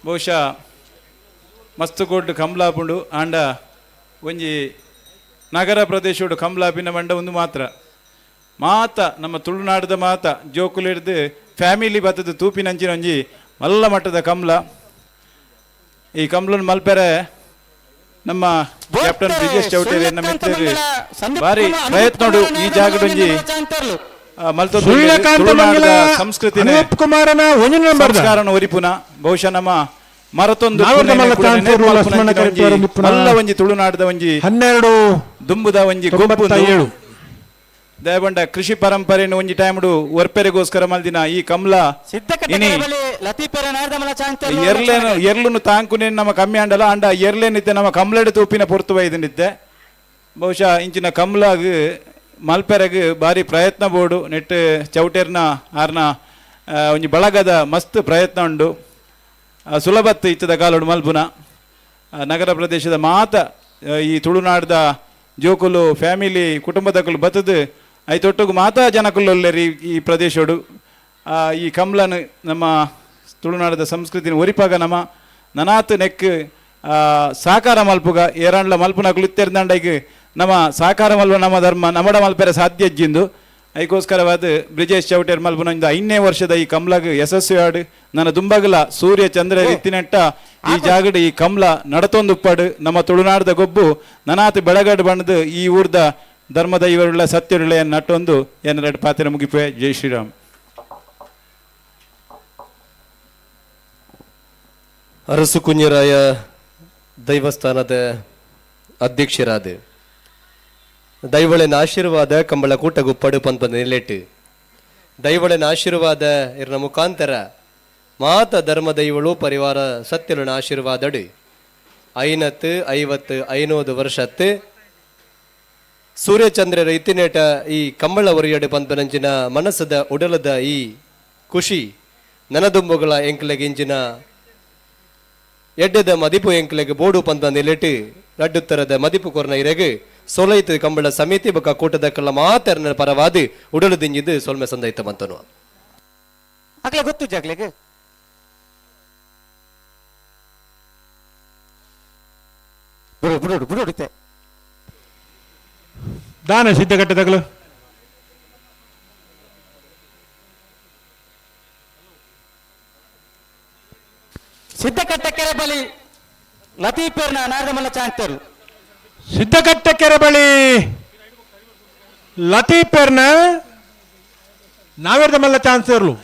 ಬಹುಶಃ ಮಸ್ತ್ ಕೋಡ್ಡು ಕಂಬ್ಲಾಪುಂಡು ಆಂಡ ಒಂಜಿ ನಗರ ಪ್ರದೇಶಡು ಕಂಬ್ಲಾಪಿನ ಮಂಡ ಒಂದು ಮಾತ್ರ ಮಾತ ನಮ್ಮ ತುಳುನಾಡದ ಮಾತ ಜೋಕುಲಿಡ್ದು ಫ್ಯಾಮಿಲಿ ಬತ್ತದ ತೂಪಿನಂಚಿನ ಒಂಜಿ ಮಲ್ಲ ಮಟ್ಟದ ಕಂಬ್ಲ. ಈ ಕಂಬ್ಲನ್ ಮಲ್ಪೆರೆ ನಮ್ಮ ಕ್ಯಾಪ್ಟನ್ ಬ್ರಿಜೇಶ್ ಚೌಟೇರಿ ಮಿತ್ರರು ಭಾರಿ ಪ್ರಯತ್ನಡು ಈ ಜಾಗಡೊಂಜಿ ಮಲ್ತೊಂದು ಸಂಸ್ಕೃತಿ ಸಂಸ್ಕಾರನ ಒರಿಪುನ ಬಹುಶಃ ನಮ್ಮ ಮರತೊಂದು ಮಲ್ಲ ಒಂಜಿ ತುಳುನಾಡದ ಒಂಜಿ 12 ದುಂಬುದ ಒಂಜಿ ಗೊಬ್ಬು ದಯಬಂಡ ಕೃಷಿ ಪರಂಪರೆಯನ್ನು ಒಂಜಿ ಟೈಮ್ಡು ಒರ್ಪೆರೆಗೋಸ್ಕರ ಮಲ್ದಿನ ಈ ಕಮಲ ಇನಿ ಎರ್ಲೇನು ಎರ್ಲುನು ತಾಂಕುನೇನು ನಮ್ಮ ಕಮ್ಮಿ ಅಂಡಲ ಅಂಡ ಎರ್ಲೇನಿತ್ತೆ ನಮ್ಮ ಕಮ್ಲಡೆ ತೂಪಿನ ಪೊರ್ತು ಬೈದನಿತ್ತೆ ಬಹುಶಃ ಇಂಚಿನ ಕಮ್ಲಾಗ್ ಮಲ್ಪೆರೆಗ್ ಭಾರಿ ಪ್ರಯತ್ನ ಬೋಡು ನೆಟ್ ಚೌಟೇರ್ನ ಆರ್ನ ಒಂಜಿ ಬಳಗದ ಮಸ್ತ್ ಪ್ರಯತ್ನ ಉಂಡು ಸುಲಭತ್ತು ಇತ್ತದ ಕಾಲೋಡು ಮಲ್ಪುನ ನಗರ ಪ್ರದೇಶದ ಮಾತ ಈ ತುಳುನಾಡ್ದ ಜೋಕುಲು ಫ್ಯಾಮಿಲಿ ಕುಟುಂಬದಕುಲು ಬತ್ತದು ಐತೊಟ್ಟುಗು ಮಾತಾ ಜನಕುಲ್ಲೊಲ್ಲೆರಿ ಈ ಪ್ರದೇಶೋಡು ಈ ಕಮ್ಲನ್ ನಮ್ಮ ತುಳುನಾಡದ ಸಂಸ್ಕೃತಿನ ಒರಿಪಾಗ ನಮ್ಮ ನನಾತ್ ನೆಕ್ ಸಾಕಾರ ಮಲ್ಪುಗ ಏರಾಂಡ್ಲ ಮಲ್ಪುನಕುಲು ಇತ್ತೆರ್ದಂಡೈಗ್ ನಮ್ಮ ಸಾಕಾರ ಮಲ್ವ ನಮ್ಮ ಧರ್ಮ ನಮಡ ಮಲ್ಪೆರ ಸಾಧ್ಯ ಅಜ್ಜಿಂದು ಐಕೋಸ್ಕರವಾದ ಬ್ರಿಜೇಶ್ ಚೌಟೇರ್ ಮಲ್ಪುನ ಇಂದು 5ನೇ ವರ್ಷದ ಈ ಕಮ್ಲಾಗ್ ಯಶಸ್ವಿ ಆಡು ನನ್ನ ದುಂಬಗಲ ಸೂರ್ಯ ಚಂದ್ರ ಇತ್ತಿನೆಟ್ಟ ಈ ಜಾಗಡು ಈ ಕಮ್ಲ ನಡತೊಂದು ಉಪ್ಪಾಡು ನಮ್ಮ ತುಳುನಾಡದ ಗೊಬ್ಬು ನನಾತ್ ಬೆಳಗಡು ಬಣ್ಣದು ಈ ಊರ್ದ ಧರ್ಮದ ಇವರುಳ್ಳ ಸತ್ಯರುಳ್ಳ ನಟ್ಟೊಂದು ಏನೆರಡು ಪಾತ್ರ ಮುಗಿಪೆ. ಜೈ ಶ್ರೀರಾಮ್. ಅರಸು ಕುಂಜರಾಯ ದೈವಸ್ಥಾನದ ಅಧ್ಯಕ್ಷರಾದ ದೈವಳಿನ ಆಶೀರ್ವಾದ ಕಂಬಳ ಕೂಟಗುಪ್ಪಡು ಪಂಪದ ನಿಲೆಟ್ಟು ದೈವಳಿನ ಆಶೀರ್ವಾದ ಇರನ ಮುಖಾಂತರ ಮಾತ ಧರ್ಮ ದೈವಳು ಪರಿವಾರ ಸತ್ಯಲನ ಆಶೀರ್ವಾದಡು 5 50 500 ವರ್ಷತ್ತು ಸೂರ್ಯಚಂದ್ರರ ಇತ್ತಿನೇಟ ಈ ಕಂಬಳ ಒರಿಯಡು ಪಂಪನಂಚಿನ ಮನಸ್ಸದ ಉಡಲದ ಈ ಖುಷಿ ನನದುಂಬುಗಳ ಎಂಕ್ಲೆಗೆ ಇಂಚಿನ ಎಡ್ಡೆದ ಮದಿಪು ಎಂಕ್ಲೆಗೆ ಬೋಡು ಪಂತ ನಿಲೆಟ್ಟು ರಡ್ಡುತ್ತರದ ಮದಿಪು ಕೊರ್ನ ಇರೆಗ್ ಸೊಲೈತು ಕಂಬಳ ಸಮಿತಿ ಬೊಕ್ಕ ಕೂಟದ ಕಲ್ಲ ಮಾತರ್ನ ಪರವಾದಿ ಉಡಲು ದಿಂಜಿದ್ದು ಸೊಲ್ಮೆ ಸಂದೈತ ಮಂತನು ಅಕ್ಲೆ ಗೊತ್ತು ಜಾಗ್ಲೆಗೆ ಬಿಡು ಬಿಡು ಬಿಡು ದಾನ ಸಿದ್ಧಗಟ್ಟದಗಲು ಸಿದ್ಧಕಟ್ಟ ಕೆರೆ ಬಳಿ ಲತೀಪೇರ್ನ ನಾರದಮಲ್ಲ ಚಾಂತರು ಸಿದ್ಧಕಟ್ಟ ಕೆರೆ ಬಳಿ ಲತೀಪೇರ್ನ ನಾವೇರ್ದ ಮಲ್ಲ ಚಾನ್ಸರ್ಲು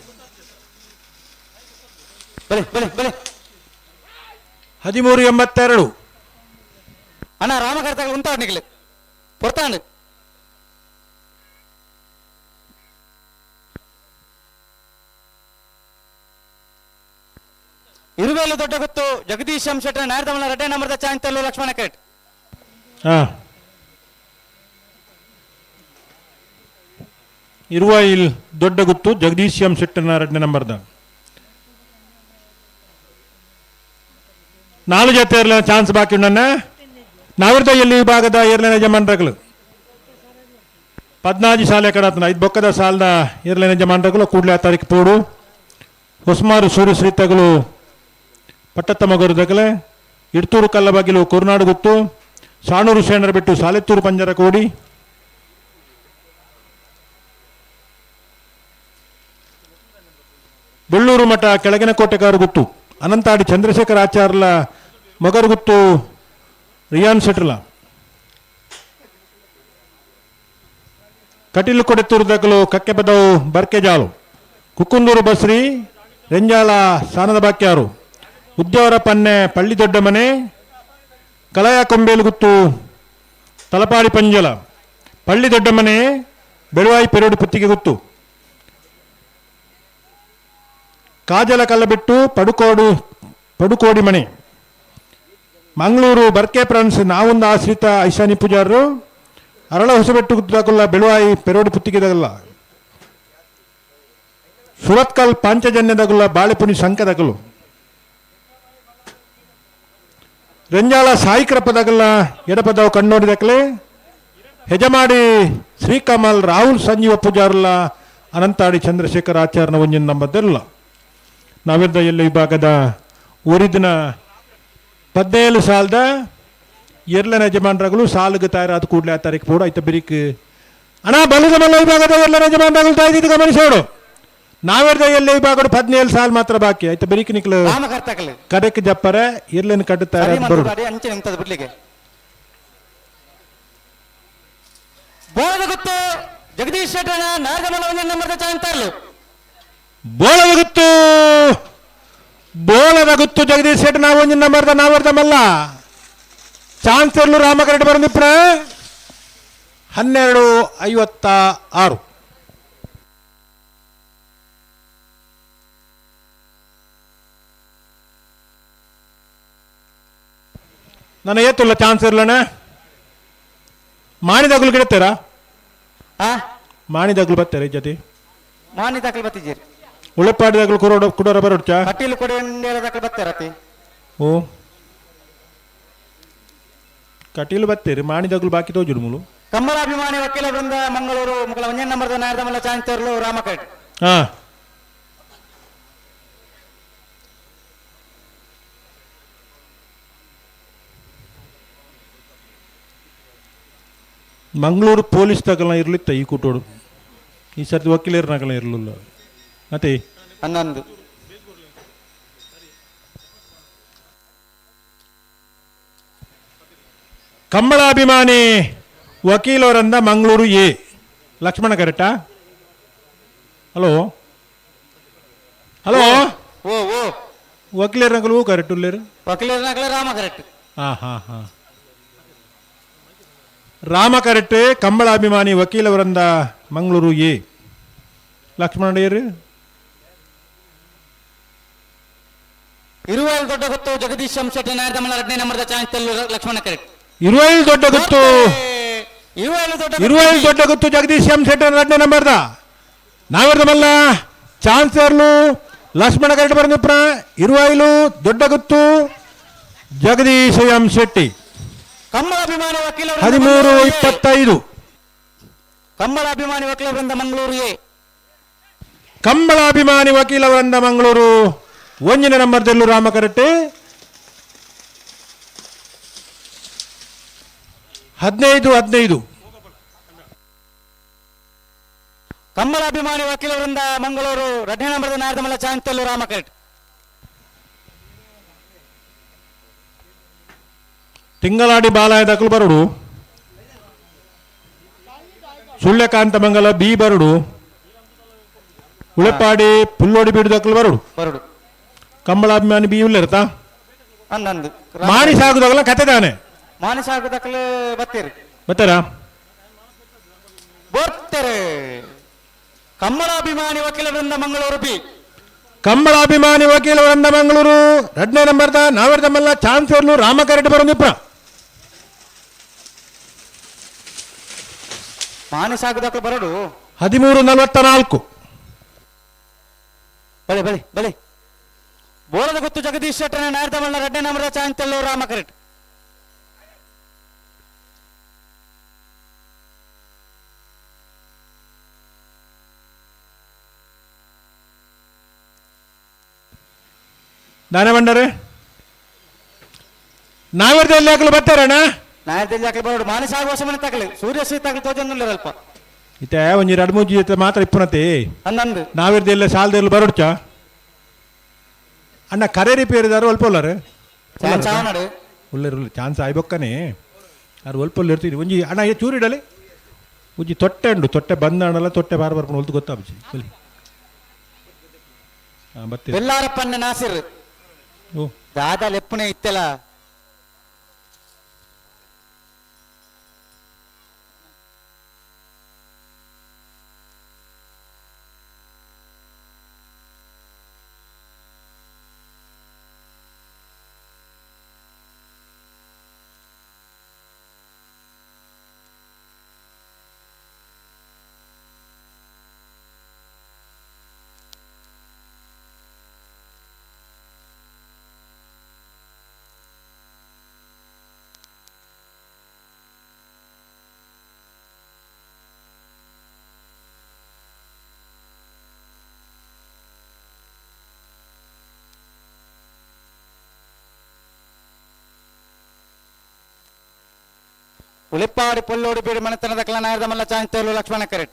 ಬಲೆ ಬಲೆ ಬಲೆ 1382 ಅಣ್ಣ ರಾಮಕರ್ತ ಉಂಟಾಡ್ ನಿಗಲು ಪೊರ್ತಾಂಡು ಇರುವೇಲು ದೊಡ್ಡ ಗೊತ್ತು ಜಗದೀಶ್ ಎಂ ಶೆಟ್ಟರ್ ನಾರದಮಲ್ಲ ರಡ್ಡೆ ನಂಬರ್ದ ಚಾಂತಲ್ಲು ಲಕ್ಷ್ಮಣ ಕೆಟ್ ಇರುವಾಯಿಲ್ ದೊಡ್ಡ ಗುತ್ತು ಜಗದೀಶ್ ಎಂ ಶೆಟ್ಟರ್ನ ಎರಡನೇ ನಂಬರ್ದ 4 ಜೊತೆ ಇರಲಿಲ್ಲ ಚಾನ್ಸ್ ಬಾಕಿ ಉಂಡನ್ನ ನಾವಿರ್ದ ಎಲ್ಲಿ ವಿಭಾಗದ ಏರ್ಲೇನ ಯಜಮಾನ್ರಗಳು 14 ಶಾಲೆ ಕಡಾತನ 5 ಬೊಕ್ಕದ ಸಾಲದ ಏರ್ಲೇನ ಯಜಮಾನ್ರಗಳು ಕೂಡಲೇ ಆ ತಾರೀಕು ಪೋಡು ಹೊಸ್ಮಾರು ಸೂರ್ಯಶ್ರೀತಗಳು ಪಟ್ಟತ್ತ ಮಗರು ದಗಲೆ ಇಡ್ತೂರು ಕಲ್ಲಬಾಗಿಲು ಕುರುನಾಡು ಗುತ್ತು ಸಾಣೂರು ಶೇಣರ ಬಿಟ್ಟು ಸಾಲೆತ್ತೂರು ಪಂಜರ ಕೋಡಿ ಬೆಳ್ಳೂರು ಮಠ ಕೆಳಗಿನ ಕೋಟೆಗಾರು ಗುತ್ತು ಅನಂತಾಡಿ ಚಂದ್ರಶೇಖರ ಆಚಾರ್ಲ ಮಗರು ಗುತ್ತು ರಿಯಾನ್ ಶೆಟ್ರಲ ಕಟೀಲು ಕೊಡೆತ್ತೂರು ದಗಲು ಕಕ್ಕೆಬದವು ಬರ್ಕೆಜಾಲು ಕುಕ್ಕುಂದೂರು ಬಸ್ರಿ ರೆಂಜಾಳ ಸಾನದ ಬಾಕ್ಯಾರು ಉದ್ಯವರ ಪನ್ನೆ ಪಳ್ಳಿ ದೊಡ್ಡ ಮನೆ, ಕಲಯ ಕೊಂಬೇಲುಗುತ್ತು ತಲಪಾಡಿ ಪಂಜಲ, ಪಳ್ಳಿ ದೊಡ್ಡ ಮನೆ ಬೆಳುವಾಯಿ ಪೆರೋಡು ಪುತ್ತಿಗೆ ಗುತ್ತು, ಕಾಜಲ ಕಲ್ಲಬಿಟ್ಟು ಪಡುಕೋಡಿ ಮನೆ, ಮಂಗಳೂರು ಬರ್ಕೆ ಫ್ರೆಂಡ್ಸ್ ನಾವೊಂದು ಆಶ್ರಿತ ಐಶಾನಿ ಪೂಜಾರರು, ಅರಳ ಹೊಸಬೆಟ್ಟು ಗುತ್ತದಾಗಲ್ಲ ಬೆಳುವಾಯಿ ಪೆರೋಡು ಪುತ್ತಿಗೆದಾಗಲ್ಲ, ಸುರತ್ಕಲ್ ಪಾಂಚಜನ್ಯದಾಗಲ್ಲ ಬಾಳೆಪುಣಿ ಸಂಕದಗಲು, ರಂಜಾಳ ಸಾಯಿಕ್ರಪದಾಗಲ್ಲ ಎಡಪದವು ಕಣ್ಣೋಡಿದಕ್ಲೆ, ಹೆಜಮಾಡಿ ಶ್ರೀಕಮಲ್ ರಾಹುಲ್ ಸಂಜೀವ ಪೂಜಾರಲ್ಲ ಅನಂತಾಡಿ ಚಂದ್ರಶೇಖರ್ ಆಚಾರ್ಯನ ಒಂಜಿನ ನಂಬದಿರಲ್ಲ. ನಾವಿದ್ದ ಎಲ್ಲಿ ವಿಭಾಗದ ಊರಿದಿನ 17 ಸಾಲದ ಎರ್ಲನ ಯಜಮಾನರಾಗಲು ಸಾಲಿಗೆ ತಯಾರಾದ ಕೂಡಲೇ ಆ ತಾರೀಕು ಪೂಡ ಐತ ಬಿರಿಕ್ ಅಣ್ಣ ಬಲದ ಮಲ್ಲ ವಿಭಾಗದ ಎರ್ಲನ ಯಜಮಾನರಾಗಲು ತಾಯ್ದಿದ್ದು ಗಮನಿಸೋಡು. ನಾವಿರ್ದ ಎಲ್ಲಿ ವಿಭಾಗದ 17 ಸಾಲ ಮಾತ್ರ ಬಾಕಿ ಐತ ಬಿರಿಕ್ ನಿಕ್ಲು ಕಡೆಕ್ ಜಪ್ಪರೆ ಎರ್ಲನ ಕಟ್ಟು ತಯಾರಾದ ಬರೋಡು. ಜಗದೀಶ್ ಶೆಟ್ಟಣ ಬೋಳದ ಗುತ್ತು ಬೋಳದ ಗುತ್ತು ಜಗದೀಶ್ ಶೆಟ್ಟ ನಾವು ನಂಬರ್ದ ನಾವರ್ದ ಮಲ್ಲ ಚಾನ್ಸರ್ಲು ರಾಮಕರೆಡ್ಡಿ ಬರಂದಿಪ್ರ 12:56. ನನ್ನ ಏತುಲ್ಲ ಚಾನ್ಸರ್ಲಣ್ಣ ಮಾಣಿದಾಗಲು ಗಿಡತ್ತೀರಾ? ಮಾಣಿದಾಗಲು ಬರ್ತಾರೆ ಜೊತೆ ಮಾಣಿದಾಗಲು ಬರ್ತಿದ್ದೀರಿ. ಉಳೆಪಾಡಿದಾಗಲು ಕುರೋಡ ಕುಡೋರ ಬರೋಡ್ಚ ಕಟೀಲು ಕೊಡಿ ಬರ್ತಾರತಿ. ಓ ಕಟೀಲು ಬರ್ತೀರಿ ಮಾಣಿದಾಗಲು ಬಾಕಿ ತೋಜುಡು ಮುಲು. ಕಮ್ಮಲಾಭಿಮಾನಿ ವಕೀಲ ವೃಂದ ಮಂಗಳೂರು ಮುಗಳ ಒಂಜನ್ ನಂಬರ್ದ ನಾಯರ್ದ ಚಾನ್ಸರ್ಲು ರಾಮಕರೆಡ್ಡಿ. ಹಾ ಮಂಗಳೂರು ಪೊಲೀಸ್ ತಗಲ ಇರಲಿತ್ತ ಈ ಕೂಟೋಡು ಈ ಸರ್ತಿ ವಕೀಲರ ನಗಲ ಇರಲಿಲ್ಲ. ಮತ್ತೆ 11 ಕಂಬಳಾಭಿಮಾನಿ ವಕೀಲರಂದ ಮಂಗಳೂರು ಎ ಲಕ್ಷ್ಮಣ ಕರೆಕ್ಟಾ? ಹಲೋ ಹಲೋ ಓ ಓ ವಕೀಲರ ನಗಲು ಕರೆಕ್ಟ್ ಉಳ್ಳೇರು ವಕೀಲರ ನಗಲ ರಾಮ ಕರೆಕ್ಟ್. ಹಾ ಹಾ ಹಾ ರಾಮ ಕರೆಕ್ಟ್ ಕಂಬಳಾಭಿಮಾನಿ ವಕೀಲವರಂದ ಮಂಗಳೂರು ಎ ಲಕ್ಷ್ಮಣ ಡೇರು ಇರುವೈಲ್ ದೊಡ್ಡ ಗೊತ್ತು ಜಗದೀಶ್ ಶೆಟ್ಟಿ ನಾಯರ್ದಮಲ ಎರಡನೇ ನಂಬರ್ದ ಚಾನ್ಸ್ ಲಕ್ಷ್ಮಣ ಕರೆಕ್ಟ್. ಇರುವೈಲ್ ದೊಡ್ಡ ಗೊತ್ತು ಇರುವೈಲ್ ದೊಡ್ಡ ಗೊತ್ತು ಜಗದೀಶ್ ಎಂ ಶೆಟ್ಟಿ ಎರಡನೇ ನಂಬರ್ದ ನಾವರ್ದಮಲ್ಲ ಚಾನ್ಸರ್ಲು ಲಕ್ಷ್ಮಣ ಕರೆಕ್ಟ್ ಬರಂದಿಪ್ರ ಇರುವೈಲು ದೊಡ್ಡ ಗೊತ್ತು ಜಗದೀಶ್ ಎಂ ಶೆಟ್ಟಿ. ಕಮ್ಮಲಾಭಿಮಾನಿ ವಕೀಲ 13:25. ಕಮ್ಮಲಾಭಿಮಾನಿ ವಕೀಲ ವೃಂದ ಮಂಗಳೂರು ಎ ಕಂಬಳಾಭಿಮಾನಿ ವಕೀಲ ವೃಂದ ಮಂಗಳೂರು ಒಂಜಿನ ನಂಬರ್ದಲ್ಲೂ ರಾಮ ಕರೆಕ್ಟ್. 15:15. ಕಮ್ಮಲಾಭಿಮಾನಿ ವಕೀಲ ವೃಂದ ಮಂಗಳೂರು ಎರಡನೇ ನಂಬರ್ದ ನಾಯರ್ದಮಲ್ಲ ಚಾಂತಲ್ಲು ರಾಮ ಕರೆಕ್ಟ್. ತಿಂಗಳಾಡಿ ಬಾಲಾಯದಕಲು ಬರಡು ಸುಳ್ಯಕಾಂತ ಮಂಗಲ ಬಿ ಬರಡು ಉಳೆಪಾಡಿ ಪುಲ್ಲೋಡಿ ಬೀಡುದಕ್ಕಲು ಬರಡು ಬರಡು ಕಂಬಳಾಭಿಮಾನಿ ಬಿ ಉಳ್ಳಿರ್ತಾ ಮಾಣಿ ಸಾಗುದಾಗಲ ಕತೆ ತಾನೆ ಮಾಣಿ ಸಾಗುದಾಗಲೇ ಬರ್ತೀರಿ ಬರ್ತಾರಾ ಬರ್ತಾರೆ. ಕಮ್ಮಲಾಭಿಮಾನಿ ವಕೀಲ ವೃಂದ ಮಂಗಳೂರು ಬಿ ಕಂಬಳಾಭಿಮಾನಿ ವಕೀಲ ವೃಂದ ಮಂಗಳೂರು ಎರಡನೇ ನಂಬರ್ದ ನಾವರ್ದಮಲ್ಲ ಚಾನ್ಸರ್ಲು ರಾಮ ಕರೆಕ್ಟ್ ಬರೋದಿಪ್ರ ಮಾನಿ ಸಾಗುದಾಕಲು ಬರಡು 13:44. ಬಳೆ ಬಳೆ ಬಳೆ ಬೋಳದ ಗೊತ್ತು ಜಗದೀಶ್ ಶೆಟ್ಟರ್ ನಾಯರ್ದಮಲ್ಲ ಎರಡನೇ ನಂಬರ್ ಚಾನ್ಸರ್ಲು ರಾಮ ಕರೆಕ್ಟ್. ನಾನೇ ಬಂಡರೆ ನಾವರ್ದಲ್ಲಿ ಹಾಕಲು ಬರ್ತಾರಣ್ಣ ನಾಯರ್ದಲ್ಲಿ ಹಾಕಲು ಬರೋಡು ಮಾನಸ ಆಗುವ ಸಮಯ ತಗಲಿ ಸೂರ್ಯ ತಗಲಿ ತೋಜಂದುಲ್ಲ ಅಲ್ಪ ಇತ್ತೆ ಒಂಜಿ ಎರಡು ಮೂಜಿ ಜೊತೆ ಮಾತ್ರ ಇಪ್ಪುನತೆ ಹನ್ನೊಂದು ನಾವಿರ್ದೆಲ್ಲ ಸಾಲದೆಲ್ಲ ಬರೋಡ್ಚ ಅಣ್ಣ ಕರೆ ರಿಪೇರಿದಾರು ಅಲ್ಪ ಉಳ್ಳಾರು ಚಾನ್ಸ್ ಆವನಡು ಉಳ್ಳೇರು ಚಾನ್ಸ್ ಆಯ್ಬೊಕ್ಕನೆ ಅದು ಒಲ್ಪ ಇರ್ತೀರಿ ಒಂಜಿ ಅಣ್ಣ ಏ ಚೂರು ಇಡಲಿ ಒಂಜಿ ತೊಟ್ಟೆ ಉಂಡು ತೊಟ್ಟೆ ಬಂದ ಅಣ್ಣಲ್ಲ ತೊಟ್ಟೆ ಬಾರ ಬರ್ಕೊಂಡು ಹೊಲ್ತು ಗೊತ್ತಾಬಿ ಬಲಿ ಹಾಂ ಬರ್ತೀರಿ ಬೆಲ್ಲಾರಪ್ಪಣ್ಣ ನಾಸಿರ್ ದಾದಾ ಲೆಪ್ಪುನೆ ಇತ್ತೆಲ. ಉಳಿಪ್ಪಾಡಿ ಪೊಲ್ಲೋಡು ಬೀಡು ಮನೆತನದ ಕಲನಾಯದ ಮಲ್ಲ ಚಾಂತೇಲು ಲಕ್ಷ್ಮಣ ಕರೆಟ್.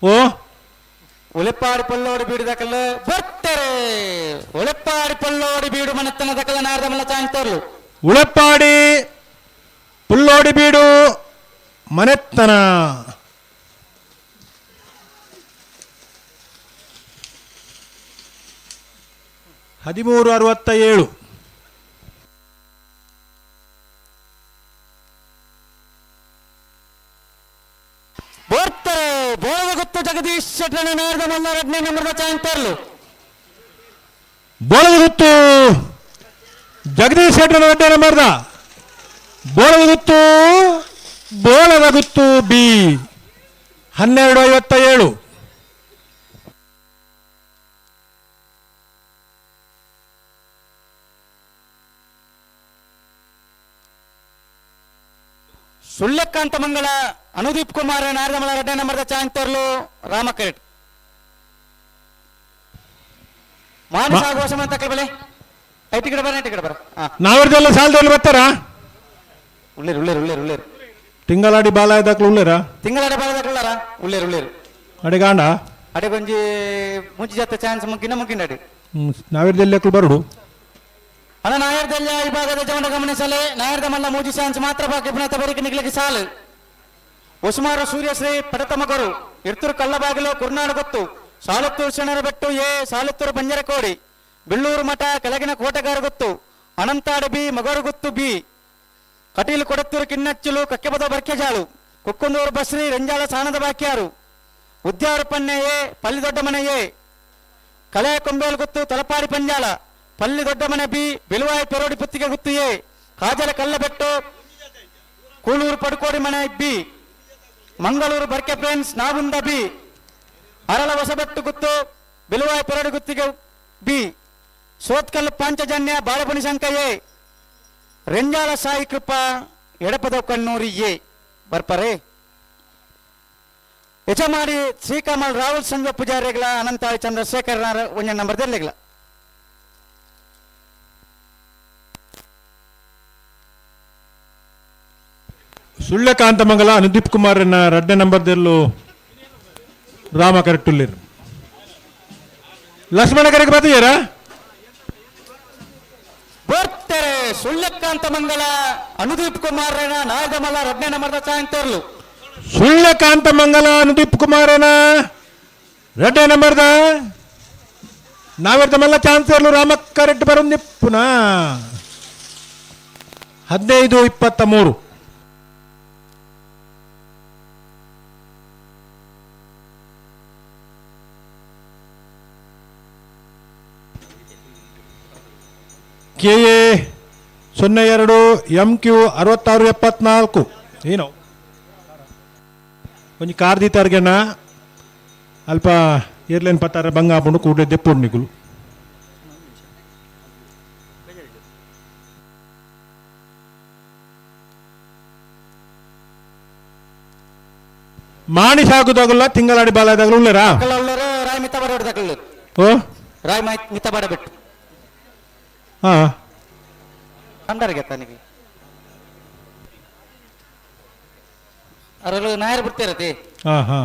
ಓ ಉಳಿಪ್ಪಾಡಿ ಪೊಲ್ಲೋಡು ಬೀಡು ದಕಲು ಬರ್ತಾರೆ. ಉಳಿಪ್ಪಾಡಿ ಪೊಲ್ಲೋಡು ಬೀಡು ಮನೆತನದ ಕಲನಾಯದ ಮಲ್ಲ ಚಾಂತೇಲು. ಉಳಪ್ಪಾಡಿ ಪುಲ್ಲೋಡಿ ಬೀಡು ಮನೆತನ. 13:67. ಬರ್ತಾರೆ. ಬೋಳದ ಗೊತ್ತು ಜಗದೀಶ್ ಶೆಟ್ಟನ ನಾರದ ಮಲ್ಲ ರಡ್ನೇ ನಂಬರ್ದ ಚಾಂತೇರ್ಲು. ಬೋಳದ ಗುತ್ತು ಜಗದೀಶ್ ಶೆಟ್ಟನ ರಡ್ನೇ ನಂಬರ್ದ. ಬೋಳದ ಗುತ್ತು, ಬೋಳದ ಗುತ್ತು ಬಿ. 12:57. ಸುಳ್ಯಕಾಂತ ಮಂಗಳ ಅನುದೀಪ್ ಕುಮಾರ್ ನಾರದಮಲ ರಡ್ಡೆ ನಂಬರ್ದ ಚಾಂತೇರ್ಲು ರಾಮ ಕರೆಟ್. ಮಾನಸ ಘೋಷ ಅಂತ ಕಲ್ಬಲೆ. ಐಟಿ ಕಡೆ ಬರ, ಐಟಿ ಕಡೆ ಬರ. ನಾವರ್ದೆಲ್ಲ ಸಾಲದಲ್ಲಿ ಬರ್ತಾರಾ? ಉಳ್ಳೇರು ಉಳ್ಳೇರು ಉಳ್ಳೇರು ಉಳ್ಳೇರು. ತಿಂಗಳಾಡಿ ಬಾಲ ಇದ್ದಾಕ್ಲು ಉಳ್ಳೇರಾ? ತಿಂಗಳಾಡಿ ಬಾಲ ಇದ್ದಾಕ್ಲುಳ್ಳಾರ? ಉಳ್ಳೇರು ಉಳ್ಳೇರು. ಅಡೆಗಾಂಡ ಅಡೆ ಗೊಂಜಿ ಮುಂಚಿ ಜಾತ ಚಾನ್ಸ್ ಮುಗಿನ ಮುಗಿನ ಅಡೆ. ನಾವಿರ್ದೆಲ್ಲ ಬರುಡು. ಅಣ್ಣ ನಾಯರ್ದೆಲ್ಲ ಈ ಭಾಗದ ಜವನ ಗಮನಿಸಲೆ. ನಾಯರ್ದ ಮಲ್ಲ ಮೂಜಿ ಚಾನ್ಸ್ ಮಾತ್ರ ಬಾಕಿ ಪುನಃ ಬರಿಕೆ ನಿಗ್ಲಿಕ್ಕೆ ಸಾಲು. ಉಸ್ಮಾರು ಸೂರ್ಯಶ್ರೀ ಪಡತಮಗರು ಇರ್ತೂರು ಕಳ್ಳಬಾಗಿಲು ಕುರ್ನಾಡು ಗೊತ್ತು ಸಾಲತ್ತೂರು ಶರಣರಬೆಟ್ಟು ಎ ಸಾಲತ್ತೂರು ಬಂಜರಕೋಡಿ ಬೆಳ್ಳೂರು ಮಠ ಕೆಳಗಿನ ಕೋಟೆಗಾರ ಗೊತ್ತು ಅನಂತಾಡು ಬಿ ಮಗರು ಗೊತ್ತು ಬಿ ಕಟೀಲು ಕೊಡತ್ತೂರು ಕಿನ್ನಚ್ಚಲು ಕಕ್ಕೆಬದ ಬರ್ಕೆಜಾಳು ಕುಕ್ಕಂದೂರು ಬಸ್ರಿ ರಂಜಾಳ ಸಾಣದ ಬಾಕ್ಯಾರು ಉದ್ಯಾರು ಪನ್ನೆ ಎ ಪಲ್ಲಿ ದೊಡ್ಡಮನೆ ಎ ಕಲೆ ಕೊಂಬೇಲು ಗುತ್ತು ತಲಪಾಡಿ ಪಂಜಾಳ ಪಲ್ಲಿ ದೊಡ್ಡಮನೆ ಬಿ ಬಿಲುವಾಯಿ ಪೆರೋಡಿ ಪುತ್ತಿಗೆ ಗುತ್ತು ಎ ಕಾಜಲ ಕಲ್ಲಬೆಟ್ಟು ಕೂಳೂರು ಪಡುಕೋಡಿ ಮನೆ ಬಿ ಮಂಗಳೂರು ಬರ್ಕೆ ಫ್ರೆಂಡ್ಸ್ ನಾವುಂದ ಬಿ ಅರಳ ಹೊಸಬೆಟ್ಟು ಗುತ್ತು ಬಿಲುವಾಯಿ ಪೆರೋಡಿ ಗುತ್ತಿಗೆ ಬಿ ಸೋತ್ಕಲ್ಲು ಪಾಂಚಜನ್ಯ ಬಾಳಪುನಿ ಶಂಕ ಎ ರೆಂಜಾಳ ಸಾಯಿ ಕೃಪಾ ಎಡಪದ ಕಣ್ಣೂರಿ ಎ ಬರ್ಪರೆ ಯಜಮಾಡಿ ಶ್ರೀಕಮಲ್ ರಾಹುಲ್ ಸಂಘ ಪೂಜಾರಿಗಳ ಅನಂತಾಳಿ ಚಂದ್ರಶೇಖರ್ ಒಂಜ ನಂಬರ್ ದೆಲ್ಲಿಗಳ. ಸುಳ್ಯಕಾಂತಮಂಗಲ ಅನುದೀಪ್ ಕುಮಾರ್ ರಡ್ಡೆ ನಂಬರ್ ದೆಲ್ಲು ರಾಮ ಕರೆಕ್ಟ್. ಲಕ್ಷ್ಮಣ ಕರೆಗೆ ಬರ್ತೀಯಾರಾ? ಬರ್ತಾರೆ. ಸುಳ್ಯಕಾಂತ ಮಂಗಲ ಅನುದೀಪ್ ಕುಮಾರ್ ನಾಗಮಲ್ಲ ರಡ್ನೇ ನಂಬರ್ದ ಚಾಂತೇರ್ಲು. ಸುಳ್ಯಕಾಂತ ಮಂಗಲ ಅನುದೀಪ್ ಕುಮಾರನ ರಡ್ಡೆ ನಂಬರ್ದ ನಾವೆರ್ದ ಮಲ್ಲ ಚಾನ್ಸರ್ಲು ರಾಮ ಕರೆಕ್ಟ್ ಬರೋದು ಪುನಃ. 15:23. KA 02 MQ 66 74. ಏನು ಒಂಜಿ ಕಾರ್ ದೀತಾರ್ಗೆನ ಅಲ್ಪ ಏರ್ಲೈನ್ ಪತ್ತಾರ ಬಂಗ ಆಪುಂಡು ಕೂಡಲೇ ದೆಪ್ಪುಂಡು ನಿಕುಲು. ಮಾಣಿ ಸಾಕುದಾಗಲ್ಲ ತಿಂಗಳಾಡಿ ಬಾಲದಾಗಲು ಉಳ್ಳೇರಾ? ರಾಯ್ ಮಿತ್ತ ಬಡ. ಓ ರಾಯ್ ಮಿತ್ತ ಬಡ ಬಿಟ್ಟು ಹಾ ಅಂಡರ್ಗೆ ತನಿಗೆ ಅರಳು ನಾಯರ್ ಬಿಡ್ತಿರತಿ. ಹಾ ಹಾ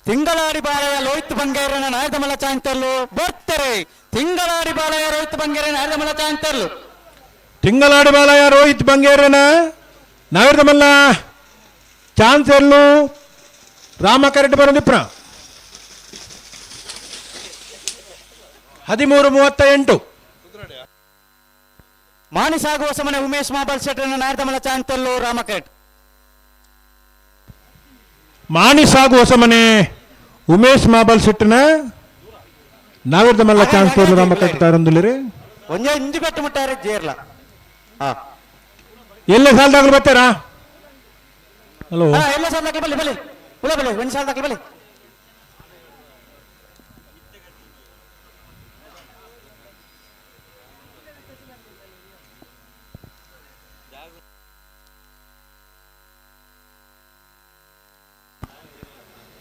ತಿಂಗಳಾಡಿ ಬಾಳೆಯ ಲೋಹಿತ್ ಬಂಗೇರನ ನಾಯದಮಲ ಚಾಂತರ್ಲು ಬರ್ತಾರೆ. ತಿಂಗಳಾಡಿ ಬಾಲಯ್ಯ ರೋಹಿತ್ ಬಂಗೇರನ ನಾಯದಮಲ ಚಾಂತರ್ಲು. ತಿಂಗಳಾಡಿ ಬಾಲಯ್ಯ ರೋಹಿತ್ ಬಂಗೇರನ ನಾವಿರ್ದಮಲ್ಲ ಚಾನ್ಸ್ ಎಲ್ಲು ರಾಮ ಕರೆಕ್ಟ್ ಬರೋದಿಪ್ರ 13:38. ಮಾನಿಸಾಗುವ ಸಮನೆ ಉಮೇಶ್ ಮಾಬಲ್ ಶೆಟ್ಟರ್ನ ನಾಯದಮಲ ಚಾಂತರ್ಲು ರಾಮಕರೆಟ್. ಮಾಣಿಸಾಗು ಹೊಸಮನೆ ಉಮೇಶ್ ಮಾಬಲ್ ಶೆಟ್ಟನ ನಾವಿರ್ದಮಲ್ಲ ಚಾನ್ಸ್ ತೋರ್ಲು ರಾಮ ಕಟ್ತಾರಂದುಲಿರಿ. ಒಂಜೆ ಇಂಜು ಪೆಟ್ಟು ಮುಟ್ಟಾರೆ ಜೇರ್ಲ. ಎಲ್ಲ ಸಾಲದಾಗಲು ಬರ್ತಾರಾ? ಹಲೋ, ಎಲ್ಲ ಸಾಲದಾಗಲು ಬಲ್ಲಿ ಬಲ್ಲಿ ಉಳ ಬಲ್ಲಿ ಒಂದು ಸಾಲದಾಗಲು ಬಲ್ಲಿ.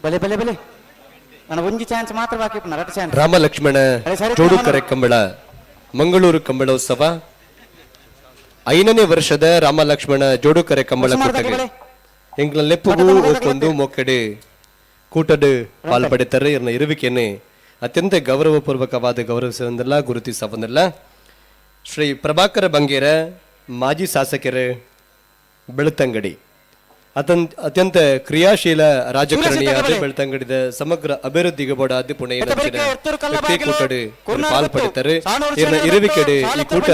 ಬಲೆ ಬಲೆ ಬಲೆ ನನ್ನ ಒಂಜಿ ಚಾನ್ಸ್ ಮಾತ್ರ ಬಾಕಿ ರಟ್ ಚಾನ್ಸ್. ರಾಮ ಲಕ್ಷ್ಮಣ ಜೋಡುಕರೆ ಕಂಬಳ ಮಂಗಳೂರು ಕಂಬಳೋತ್ಸವ 5ನೇ ವರ್ಷದ ರಾಮ ಲಕ್ಷ್ಮಣ ಜೋಡುಕರೆ ಕಂಬಳ ಕೂಟಗೆ ಎಂಗ್ಲ ಲೆಪ್ಪುಗು ಒಕ್ಕೊಂದು ಮೊಕ್ಕಡೆ ಕೂಟಡು ಪಾಲ್ಪಡೆತಾರೆ. ಇರ್ನ ಇರುವಿಕೆನೆ ಅತ್ಯಂತ ಗೌರವಪೂರ್ವಕವಾದ ಗೌರವಿಸವಂದಲ್ಲ ಗುರುತಿಸವಂದಲ್ಲ ಶ್ರೀ ಪ್ರಭಾಕರ ಬಂಗೇರ ಮಾಜಿ ಶಾಸಕರು ಬೆಳ್ತಂಗಡಿ ಅತ್ಯಂತ ಕ್ರಿಯಾಶೀಲ ರಾಜಕಾರಣಿಯಾದ ಬೆಳ್ತಂಗಡಿದ ಸಮಗ್ರ ಅಭಿವೃದ್ಧಿಗೆ ಬೋಡಾದ ಪುಣೆಯ ಕೂಟಡು ಪಾಲ್ಪಡಿತಾರೆ. ಇರ್ನ ಇರುವಿಕೆಡೆ ಈ ಕೂಟ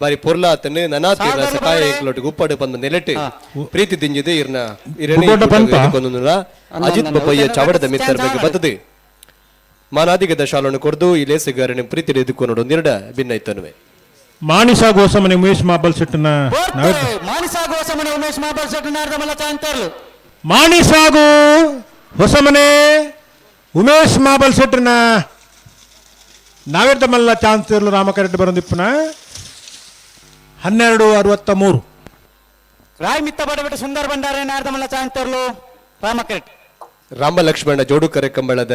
ಬಾರಿ ಪೊರ್ಲಾತನು ನನಾತೀರ್ನ ಸಕಾಯ ಉಪ್ಪಾಡು ಬಂದ ನೆಲೆಟು ಪ್ರೀತಿ ದಿಂಜಿದೆ ಇರ್ನ ಅಜಿತ್ ಬೊಬ್ಬಯ್ಯ ಚಾವಡದ ಮಿತ್ರರ ಬಗ್ಗೆ ಬತ್ತದೆ ಮಾನಾದಿಗದ ಶಾಲನ್ನು ಕೊರ್ದು ಈ ಲೇಸುಗಾರನ ಪ್ರೀತಿ ಎದುಕೊಂಡು ನಿರ್ಡ ಭಿನ್ನೈತನುವೆ. ಮಾಣಿಸಾ ಗೋಸಮನೆ ಉಮೇಶ್ ಮಾಬಲ್ ಶೆಟ್ಟನ ಮಾಣಿಸಾಗು ಹೊಸಮನೆ ಉಮೇಶ್ ಮಾಬಲ್ ಶೆಟ್ಟನ ಮಾಣಿಸಾಗು ಹೊಸಮನೆ ಉಮೇಶ್ ಮಾಬಲ್ ಶೆಟ್ಟನ ನಾವಿರ್ದಮಲ್ಲ ಚಾನ್ಸ್ ಇರಲು ರಾಮಕರೆಡ್ಡಿ ಬರಂದಿಪ್ಪನ 12:63. ರಾಯ್ ಮಿತ್ತ ಬಡಬಿಟ್ಟು ಸುಂದರ್ ಭಂಡಾರ ನಾರ್ದಮಲ್ಲ ಚಾನ್ಸ್ ರಾಮಕರೆಡ್ಡಿ. ರಾಮ ಲಕ್ಷ್ಮಣ ಜೋಡುಕರೆ ಕಂಬಳದ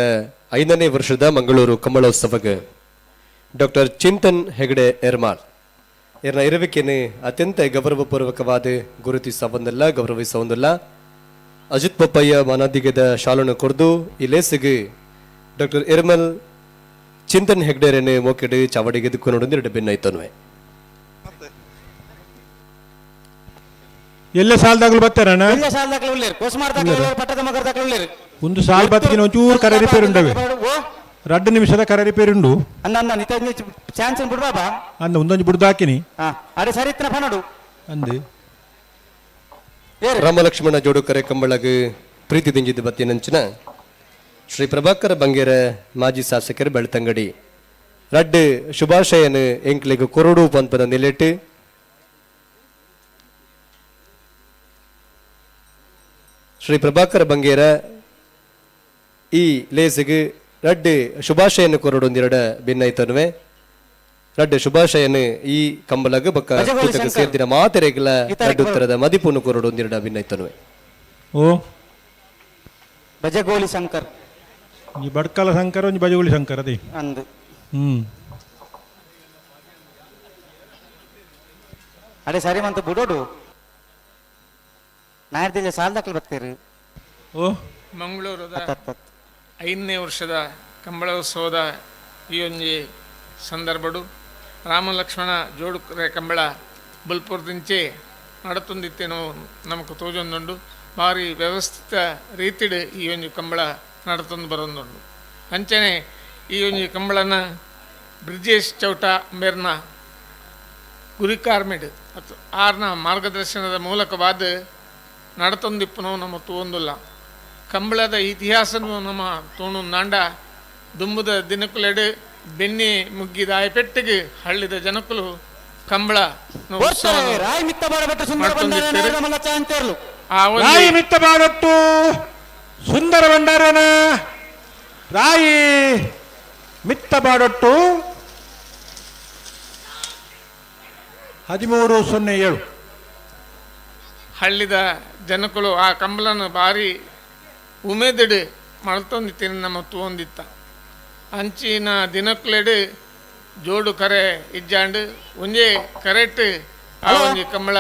5ನೇ ವರ್ಷದ ಮಂಗಳೂರು ಕಂಬಳೋತ್ಸವಕ್ಕೆ ಡಾಕ್ಟರ್ ಚಿಂತನ್ ಹೆಗಡೆ ಎರ್ಮಾಳ್ ಇರ್ನ ಇರುವಿಕೆನೆ ಅತ್ಯಂತ ಗೌರವಪೂರ್ವಕವಾದ ಗುರುತಿಸವಂದಲ್ಲ ಗೌರವಿಸವಂದಲ್ಲ ಅಜಿತ್ ಪಪ್ಪಯ್ಯ ಮಾನಾದಿಗದ ಶಾಲನ್ನು ಕೊರ್ದು ಈ ಲೇಸಿಗೆ ಡಾಕ್ಟರ್ ಎರ್ಮಲ್ ಚಿಂತನ್ ಹೆಗ್ಡೆರನೆ ಮೋಕೆಡೆ ಚಾವಡಿಗೆ ದಿಕ್ಕು ಎರಡು ಬೆನ್ನಾಯ್ತನ್ವೆ. ಎಲ್ಲ ಸಾಲದಾಗಲು ಬರ್ತಾರಣ್ಣ? ಒಂದು ಸಾಲ್ ಬತ್ತಿನ ಒಂಚೂರು ಕರೆ ರಿಪೇರ್ ಉಂಡವೆ, 2 ನಿಮಿಷದ ಕರೆ ರಿಪೇರ್ ಉಂಡು. ಅಂದ ಒಂದೊಂದು ಬುಡ್ದು ಹಾಕಿನಿ. ಅಂದು ರಾಮ ಲಕ್ಷ್ಮಣ ಜೋಡುಕರೆ ಕಂಬಳಗ ಪ್ರೀತಿ ದಿಂಜಿದ ಬತ್ತಿನಂಚಿನ ಶ್ರೀ ಪ್ರಭಾಕರ ಬಂಗೇರ ಮಾಜಿ ಶಾಸಕರು ಬೆಳ್ತಂಗಡಿ ರಡ್ಡು ಶುಭಾಶಯನ ಎಂಕ್ಲೆಗ್ ಕೊರಡು ಪಂಪನ ನಿಲೆಟ್ಟು ಶ್ರೀ ಪ್ರಭಾಕರ ಬಂಗೇರ ಈ ಲೇಸಿಗೆ ರಡ್ಡು ಶುಭಾಶಯನ ಕೊರಡು ಒಂದೆರಡ ಭಿನ್ನೈತನುವೆ. ರಡ್ಡು ಶುಭಾಶಯನ ಈ ಕಂಬಲಗ ಬಕ್ಕ ಕೂಟಕ್ಕೆ ಸೇರ್ದಿನ ಮಾತೆರೆಗ್ಲ ರಡ್ಡು ಉತ್ತರದ ಮದಿಪುನು ಕೊರಡು ಒಂದೆರಡ ಭಿನ್ನೈತನುವೆ. ಓ ಬಜಗೋಲಿ ಶಂಕರ್ ಈ ಬಡ್ಕಲ ಶಂಕರ್ ಒಂಜಿ ಬಜಗೋಲಿ ಶಂಕರ್ ಅದೇ ಅಂದು. ಅಡೆ ಸರಿ ಮಂತ ಬುಡೋಡು ನಾಯರ್ದಿಲ್ಲ ಸಾಲದಾಕಲು ಬರ್ತೀರಿ. ಓ ಮಂಗಳೂರದ 5ನೇ ವರ್ಷದ ಕಂಬಳೋತ್ಸವದ ಈ ಒಂಜಿ ಸಂದರ್ಭಡು ರಾಮ ಲಕ್ಷ್ಮಣ ಜೋಡುಕರೆ ಕಂಬಳ ಬಲ್ಪುರದಿಂಚೆ ನಡತೊಂದಿತ್ತೇನೋ ನಮಕ್ ತೋಜೊಂದುಂಡು. ಭಾರಿ ವ್ಯವಸ್ಥಿತ ರೀತಿಡ್ ಈ ಒಂಜಿ ಕಂಬಳ ನಡತೊಂದು ಬರೊಂದುಂಡು. ಅಂಚನೆ ಈ ಒಂಜಿ ಕಂಬಳನ ಬ್ರಿಜೇಶ್ ಚೌಟ ಮೇರ್ನ ಗುರಿಕಾರ್ಮಿಡ್ ಮತ್ತು ಆರ್ನ ಮಾರ್ಗದರ್ಶನದ ಮೂಲಕವಾದ ನಡತೊಂದಿಪ್ಪನೋ ನಮ್ಮ ತೂವೊಂದುಲ್ಲ. ಕಂಬಳದ ಇತಿಹಾಸನು ನಮ್ಮ ತೋಣು ನಾಂಡ ದುಂಬುದ ದಿನಕುಲೆಡು ಬೆನ್ನಿ ಮುಗ್ಗಿದ ಆಯಪೆಟ್ಟಿಗೆ ಹಳ್ಳಿದ ಜನಕುಲು ಕಂಬಳ ರಾಯಿ ಮಿತ್ತ ಬಾಡೊಟ್ಟು ಸುಂದರ ಭಂಡಾರನ ರಾಯಿ ಮಿತ್ತ ಬಾಡೊಟ್ಟು 13:07. ಹಳ್ಳಿದ ಜನಕುಲು ಆ ಕಂಬಳನ ಭಾರಿ ಉಮೇದಿಡು ಮಳ್ತೊಂದಿತ್ತಿನ ನಮ್ಮ ತೂವೊಂದಿತ್ತ. ಅಂಚಿನ ದಿನಕ್ಲೆಡು ಜೋಡು ಕರೆ ಇಜ್ಜಾಂಡು ಒಂಜೇ ಕರೆಟ್ ಆ ಒಂಜಿ ಕಂಬಳ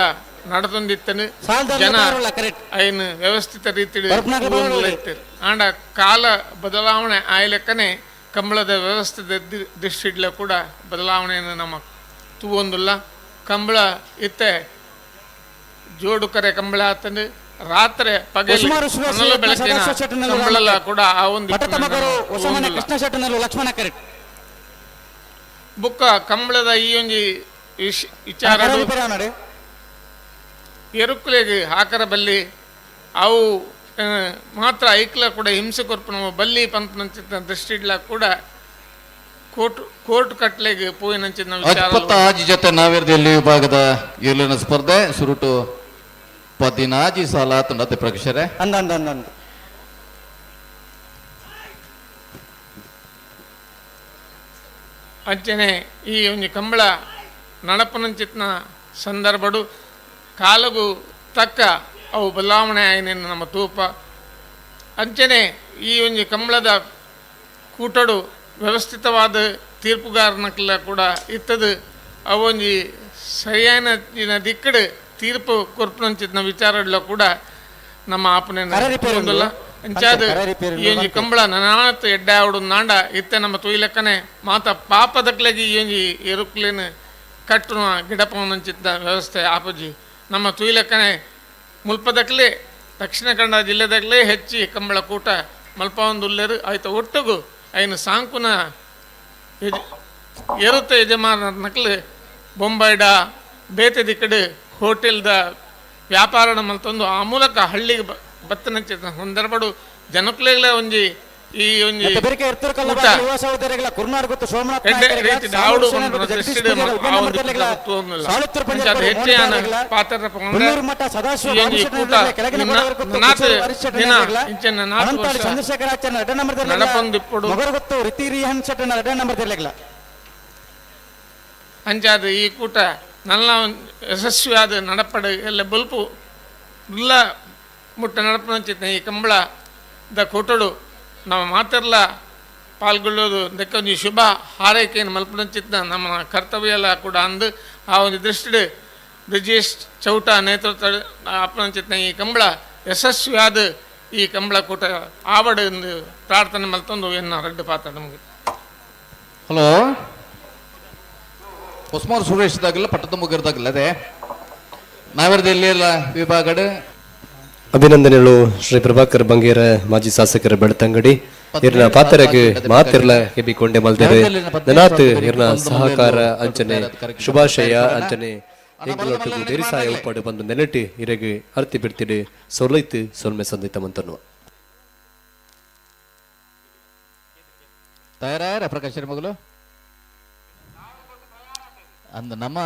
ನಡತೊಂದಿತ್ತನು ಜನ ಐನ್ ವ್ಯವಸ್ಥಿತ ರೀತಿಡ್ ಆಂಡ ಕಾಲ ಬದಲಾವಣೆ ಆಯ್ಲೆಕ್ಕನೆ ಕಂಬಳದ ವ್ಯವಸ್ಥೆದ ದೃಷ್ಟಿಡ್ಲ ಕೂಡ ಬದಲಾವಣೆಯನ್ನು ನಮ್ಮ ತೂವೊಂದುಲ್ಲ. ಕಂಬಳ ಇತ್ತೆ ಜೋಡು ಕರೆ ಕಂಬಳ ಆತಂದು ರಾತ್ರಿ ಪಗಲು ಬೆಳಕಿನ ಕಂಬಳಲ ಕೂಡ ಆ ಒಂದು ಬುಕ್ಕ ಕಂಬಳದ ಈ ಒಂಜಿ ವಿಚಾರ ಎರುಕುಲೆಗೆ ಹಾಕರ ಬಲ್ಲಿ ಅವು ಮಾತ್ರ ಐಕ್ಲ ಕೂಡ ಹಿಂಸೆ ಕೊರ್ಪು ನಮ್ಮ ಬಲ್ಲಿ ಪಂಪನಂಚಿನ ದೃಷ್ಟಿಡ್ಲ ಕೂಡ ಕೋರ್ಟ್ ಕೋರ್ಟ್ ಕಟ್ಲೆಗೆ ಪೋಯಿನಂಚಿನ ವಿಚಾರ. 26 ಜೊತೆ ನಾವೇರ್ದಲ್ಲಿ ವಿಭಾಗದ ಏಳಿನ ಸ್ಪರ್ಧೆ ಸುರುಟು 14 ಸಾಲ ತುಂಡತೆ ಪ್ರಕಶರೆ ಅಂದ ಅಂದ ಅಂದ ಅಂದ ಅಂಚನೆ ಈ ಒಂಜಿ ಕಂಬಳ ನಡಪನಂಚಿತ್ನ ಸಂದರ್ಭಡು ಕಾಲಗು ತಕ್ಕ ಅವು ಬದಲಾವಣೆ ಆಯ್ನೇನು ನಮ್ಮ ತೂಪ. ಅಂಚನೆ ಈ ಒಂಜಿ ಕಂಬಳದ ಕೂಟಡು ವ್ಯವಸ್ಥಿತವಾದ ತೀರ್ಪುಗಾರನಕ್ಕೆಲ್ಲ ಕೂಡ ಇತ್ತದು. ಅವೊಂಜಿ ಸರಿಯಾದ ದಿಕ್ಕಡು ತೀರ್ಪು ಕೊರ್ಪುನಂಚಿತ್ನ ವಿಚಾರಗಳ ಕೂಡ ನಮ್ಮ ಆಪನೆ ಅಂಚಾದ ಈ ಒಂಜಿ ಕಂಬಳ ನನಾತ್ ಎಡ್ಡೆ ಆವಡು ನಾಂಡ ಇತ್ತೆ ನಮ್ಮ ತುಯ್ಲೆಕ್ಕನೆ ಮಾತ ಪಾಪದಕ್ಲೆಗೆ ಈ ಒಂಜಿ ಎರುಕ್ಲೇನು ಕಟ್ಟುನ ಗಿಡಪವನಂಚಿತ್ತ ವ್ಯವಸ್ಥೆ ಆಪುಜಿ. ನಮ್ಮ ತುಯ್ಲೆಕ್ಕನೆ ಮುಲ್ಪದಕ್ಲೆ ದಕ್ಷಿಣ ಕನ್ನಡ ಜಿಲ್ಲೆದಾಗಲೇ ಹೆಚ್ಚಿ ಕಂಬಳ ಕೂಟ ಮಲ್ಪವಂದುಲ್ಲೇರು ಆಯ್ತು ಒಟ್ಟುಗು ಐನು ಸಾಂಕುನ ಎರುತ್ತ ಯಜಮಾನ ನಕ್ಲು ಬೊಂಬೈಡ ಬೇತೆ ದಿಕ್ಕಡು ಹೋಟೆಲ್ದ ವ್ಯಾಪಾರನ ಮಲ್ತೊಂದು ಆ ಮೂಲಕ ಹಳ್ಳಿಗೆ ಬತ್ತನಂಚಿತ್ತ ಸಂದರ್ಭಡು ಜನಕ್ಲೆಗ್ಲೇ ಒಂಜಿ ಈ ಒಂಜಿ ಅಂಚಾದ ಈ ಕೂಟ ನಲ್ಲ ಯಶಸ್ವಿಯಾದ ನಡಪಡು ಎಲ್ಲ ಬಲ್ಪು ಇಲ್ಲ ಮುಟ್ಟ ನಡಪನಂಚಿತ್ತ ಈ ಕಂಬಳದ ಕೂಟಡು ನಮ್ಮ ಮಾತೆಲ್ಲ ಪಾಲ್ಗೊಳ್ಳೋದು ಅದಕ್ಕೊಂದು ಶುಭ ಹಾರೈಕೆಯನ್ನು ಮಲ್ಪನಂಚಿತ್ತ ನಮ್ಮ ಕರ್ತವ್ಯ ಎಲ್ಲ ಕೂಡ ಅಂದು ಆ ಒಂದು ದೃಷ್ಟಿ ಬ್ರಿಜೇಶ್ ಚೌಟ ನೇತೃತ್ವ ಅಪ್ಪನಂಚಿತ್ನ ಈ ಕಂಬಳ ಯಶಸ್ವಿಯಾದ ಈ ಕಂಬಳ ಕೂಟ ಆವಡು ಎಂದು ಪ್ರಾರ್ಥನೆ ಮಲ್ತೊಂದು ಎನ್ನ ರಡ್ಡು ಪಾತ್ರ ನಮಗೆ. ಹಲೋ ಹೊಸ್ಮಾರ್ ಸುರೇಶ್ ದಾಗಲ್ಲ ಪಟ್ಟದ ಮುಗಿರ್ದಾಗಲ್ಲ ಅದೇ ನಾವೇರ್ದಲ್ಲಿ ಎಲ್ಲ ವಿಭಾಗಡು. ಅಭಿನಂದನೆಗಳು ಶ್ರೀ ಪ್ರಭಾಕರ್ ಬಂಗೇರ ಮಾಜಿ ಶಾಸಕರ ಬೆಳ್ತಂಗಡಿ ಇರ್ನ ಪಾತ್ರಗೆ ಮಾತಿರ್ಲ ಕೆಬಿಕೊಂಡೆ ಮಲ್ದೇರೆ ನನಾತ್ ಇರ್ನ ಸಹಕಾರ ಅಂಚನೆ ಶುಭಾಶಯ ಅಂಚನೆ ಎಂಗಳೊಟ್ಟಿಗೂ ದೇರಿಸಾಯ ಉಪ್ಪಾಡು ಬಂದು ನೆಲೆಟಿ ಇರೆಗೆ ಅರ್ತಿ ಬಿಡ್ತಿಡಿ ಸೊಲ್ಲೈತು ಸೊಲ್ಮೆ ಸಂದಿತ ಮಂತನು. ತಯಾರ ಪ್ರಕಾಶ್ ಮಗಳು ಅಂದ ನಮ್ಮ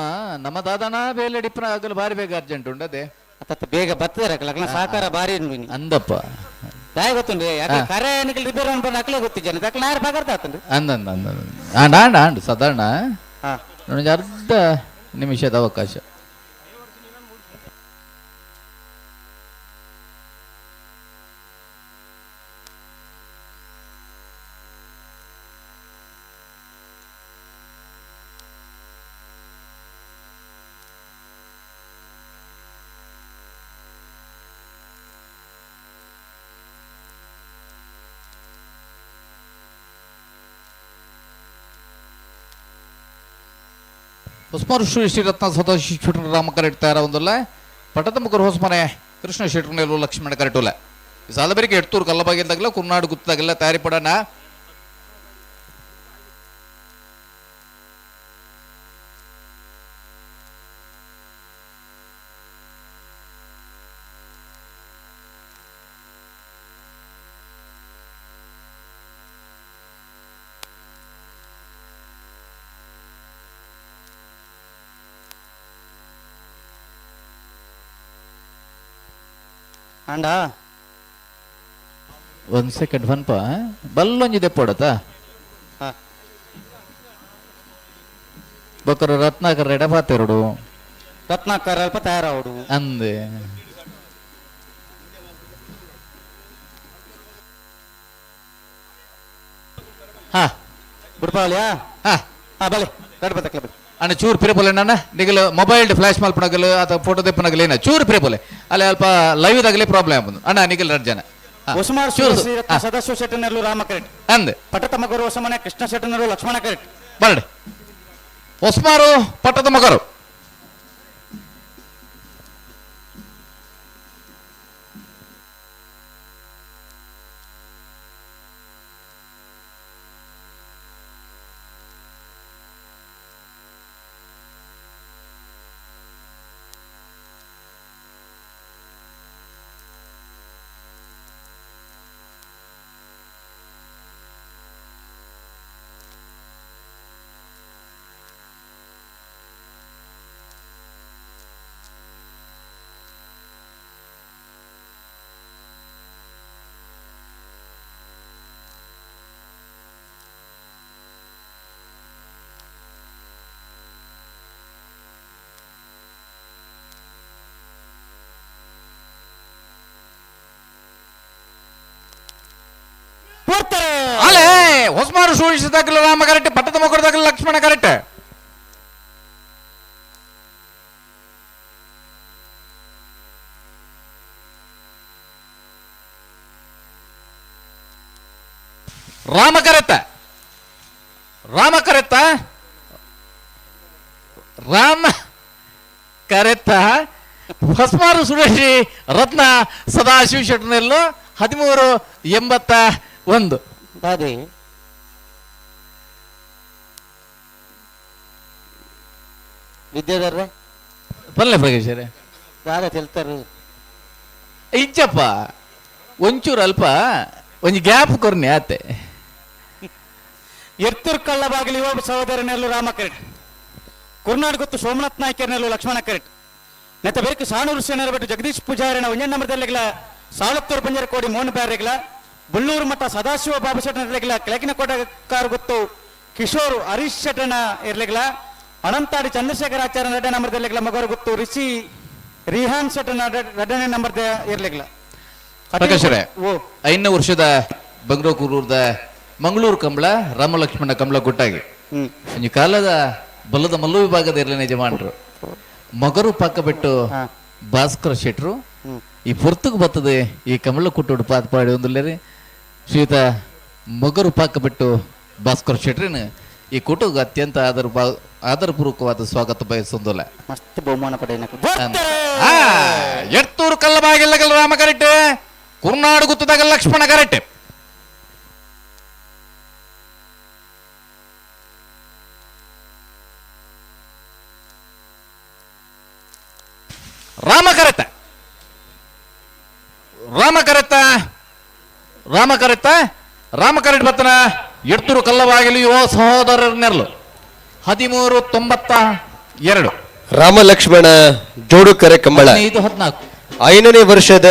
ನಮ್ಮ ದಾದನ ಬೇಲೆ ಡಿಪ್ನ ಆಗಲು ಬಾರಿ ಬೇಗ ಅರ್ಜೆಂಟ್ ಉಂಡದೆ ಅತ್ತ ಬೇಗ ಬರ್ತದೆ ಲಗ್ನ ಸಹಕಾರ ಬಾರಿ ಅಂದಪ್ಪ ದಾಯ ಗೊತ್ತುಂಡು ಯಾಕೆ ಕರೆ ನಿಕಲ್ ರಿಪೇರ್ ಅನ್ಕೊಂಡು ಅಕ್ಲೆ ಗೊತ್ತಿದ್ದಾನೆ ಅಕ್ಲೆ ನಾರು ಪಗಾರ್ತ ಆತಂಡು ಅಂದ ಅಂದ ಅಂದ ಆಂಡ ಆಂಡ ಆಂಡ್ ಸಾಧಾರಣ ನನಗೆ ಅರ್ಧ ನಿಮಿಷದ ಅವಕಾಶ. ಹೊಸ್ಮಾರು ಶ್ರೀ ಶ್ರೀರತ್ನ ಸದಾಶಿವ ಶೆಟ್ಟರ್ ರಾಮ ಕರೆಕ್ಟ್ ತಯಾರ ಒಂದಲ್ಲ ಪಟ್ಟದ ಮುಖರು ಹೊಸ್ಮನೆ ಕೃಷ್ಣ ಶೆಟ್ಟರ್ನೆಲ್ಲೂ ಲಕ್ಷ್ಮಣ ಕರೆಟುಲ್ಲ ಈ ಸಾಲಬರಿಗೆ ಎಡ್ತೂರು ಕಲ್ಲಬಾಗಿಲ್ದಾಗಲ್ಲ ಕುರ್ನಾಡು ಗುತ್ತಾಗಲ್ಲ ತಯಾರಿ ಪಡೋಣ. ಅಂಡ ಒಂದು ಸೆಕೆಂಡ್ ಫನ್ಪ ಬಲ್ಲೊಂಜಿ ದೆಪ್ಪೊಡತ ಬೊಕ್ಕರು ರತ್ನಾಕರ್ ಎಡ ಪಾತೆರಡು ರತ್ನಾಕರ್ ಅಲ್ಪ ತಯಾರಾವಡು ಅಂದೆ ಹಾ ಬಿಡ್ಪಾವಳಿಯಾ ಹಾ ಹಾ ಬಲೆ ಗಡ್ ಬತ್ತಕ್ಲ ಬಲೆ. ಅಣ್ಣ ಚೂರು ಪಿರಪೊಲೆ ನನ್ನ ನಿಗಲು ಮೊಬೈಲ್ ಫ್ಲಾಶ್ ಮಲ್ಪನಗಲು ಅಥವಾ ಫೋಟೋ ತೆಪ್ಪನಗಲು ಏನ ಚೂರು ಪಿರಪೊಲೆ ಅಲ್ಲಿ ಅಲ್ಪ ಲೈವ್ ದಾಗಲೇ ಪ್ರಾಬ್ಲಮ್ ಆಪುಂಡು ಅಣ್ಣ ನಿಗಲ್ ರಡ್ಡ್ ಜನ ಹೊಸಮಾರು ಚೂರು ಶ್ರೀರತ್ನ ಸದಾಶಿವ ಶೆಟ್ಟನಲ್ಲೂ ರಾಮ ಕರೆಟ್ ಅಂದ್ ಪಟ್ಟದ ಮಗರು ಹೊಸಮನೆ ಕೃಷ್ಣ ಶೆಟ್ಟನಲ್ಲೂ ಲಕ್ಷ್ಮಣ ಕರೆಟ್ ಬರ್ಡ್ ಹೊಸ್ಮಾರು ಪಟ್ಟದ ಮಗರು ಅಲೆ ಹೊಸ್ಮಾರು ಸೂರಿಸಿದಾಗಲ ರಾಮ ಕರೆಕ್ಟ್ ಪಟ್ಟದ ಮಗರದಾಗಲ ಲಕ್ಷ್ಮಣ ಕರೆಕ್ಟ್ ರಾಮ ಕರೆತ್ತ ರಾಮ ಕರೆತ್ತ ರಾಮ ಕರೆತ್ತ ಹೊಸ್ಮಾರು ಸುರೇಶಿ ರತ್ನ ಸದಾಶಿವ ಶೆಟ್ಟನೆಲ್ಲೋ 1381. ದಾದಿ ವಿದ್ಯಾಧರ್ರೆ ಪಲ್ಲೆ ಪ್ರಗೇಶ್ವರೇ ದಾದ ತೆಲ್ತಾರೆ ಇಜ್ಜಪ್ಪ ಒಂಚೂರು ಅಲ್ಪ ಒಂಜಿ ಗ್ಯಾಪ್ ಕೊರ್ನೆ ಆತೆ. ಎರ್ತೂರ್ ಕಳ್ಳಬಾಗಿಲು ಯುವ ಸಹೋದರನೆಲ್ಲೂ ರಾಮ ಕರೆಟ್ ಕುರ್ನಾಡ್ ಗೊತ್ತು ಸೋಮನಾಥ್ ನಾಯ್ಕರ್ನೆಲ್ಲೂ ಲಕ್ಷ್ಮಣ ಕರೆಟ್ ನೆತ್ತ ಬೇರೆ ಸಾಣೂರು ಸೇನರ ಬಿಟ್ಟು ಜಗದೀಶ್ ಪೂಜಾರಿನ ಒಂಜೆ ನಂಬರ್ದಲ್ಲಿಗ್ಲ ಸಾಲತ್ತೂರು ಪಂಜರಕೋಡಿ ಮೋಹನ್ ಬ್ಯಾರೆಗ್ಲ ಬುಳ್ಳೂರು ಮಠ ಸದಾಶಿವ ಬಾಬು ಶೆಟ್ಟನ ಇರ್ಲಿಗ್ಲ ಕೆಳಗಿನ ಕೋಟೆಕಾರ ಗೊತ್ತು ಕಿಶೋರ್ ಹರೀಶ್ ಶೆಟ್ಟನ ಇರ್ಲಿಗ್ಲ ಅನಂತಾಡಿ ಚಂದ್ರಶೇಖರ ಆಚಾರ್ಯ ಎರಡನೇ ನಂಬರ್ದಲ್ಲಿಗ್ಲ ಮಗರು ಗೊತ್ತು ರಿಷಿ ರಿಹಾನ್ ಶೆಟ್ಟನ ಎರಡನೇ ನಂಬರ್ ಇರ್ಲಿಗ್ಲ. ಪ್ರಕಾಶರೇ, 5ನೇ ವರ್ಷದ ಬಂಗ್ರಕೂರೂರ್ದ ಮಂಗಳೂರು ಕಂಬಳ ರಾಮಲಕ್ಷ್ಮಣ ಕಂಬಳ ಗುಟ್ಟಾಗಿ ಒಂಜಿ ಕಾಲದ ಬಲದ ಮಲ್ಲು ವಿಭಾಗದ ಇರಲಿನ ಯಜಮಾನರು ಮಗರು ಪಾಕ ಬಿಟ್ಟು ಭಾಸ್ಕರ ಶೆಟ್ರು ಈ ಪೊರ್ತುಗು ಬರ್ತದೆ ಈ ಕಮಲ ಕುಟ್ಟೋಡು ಪಾತ್ ಪಾಡಿ ಒಂದುಲ್ಲೇರಿ ಶ್ರೀಯುತ ಮಗರು ಪಾಕ ಬಿಟ್ಟು ಭಾಸ್ಕರ ಶೆಟ್ರಿನ ಈ ಕೂಟಕ್ಕೆ ಅತ್ಯಂತ ಆದರಪೂರ್ವಕವಾದ ಸ್ವಾಗತ ಬಯಸೊಂದುಲ್ಲ. ಮಸ್ತ್ ಬಹುಮಾನ ಪಡೆಯ ಎರ್ತೂರು ಕಲ್ಲಬಾಗಿಲ್ಲಗಲ್ ರಾಮ ಕರೆಕ್ಟ್ ಕುರ್ನಾಡು ಗುತ್ತದಾಗ ಲಕ್ಷ್ಮಣ ಕರೆಕ್ಟ್. ರಾಮ ಕರೆತ ರಾಮ ಕರೆತ ರಾಮ ಕರೆತ ರಾಮ ಕರೆಟ್ ಬತ್ತನ ಎಡ್ತೂರು ಕಲ್ಲವಾಗಿಲು ಯುವ ಸಹೋದರರ ನೆರಳು 1392. ರಾಮ ಲಕ್ಷ್ಮಣ ಜೋಡುಕರೆ ಕಂಬಳ 14. 5ನೇ ವರ್ಷದ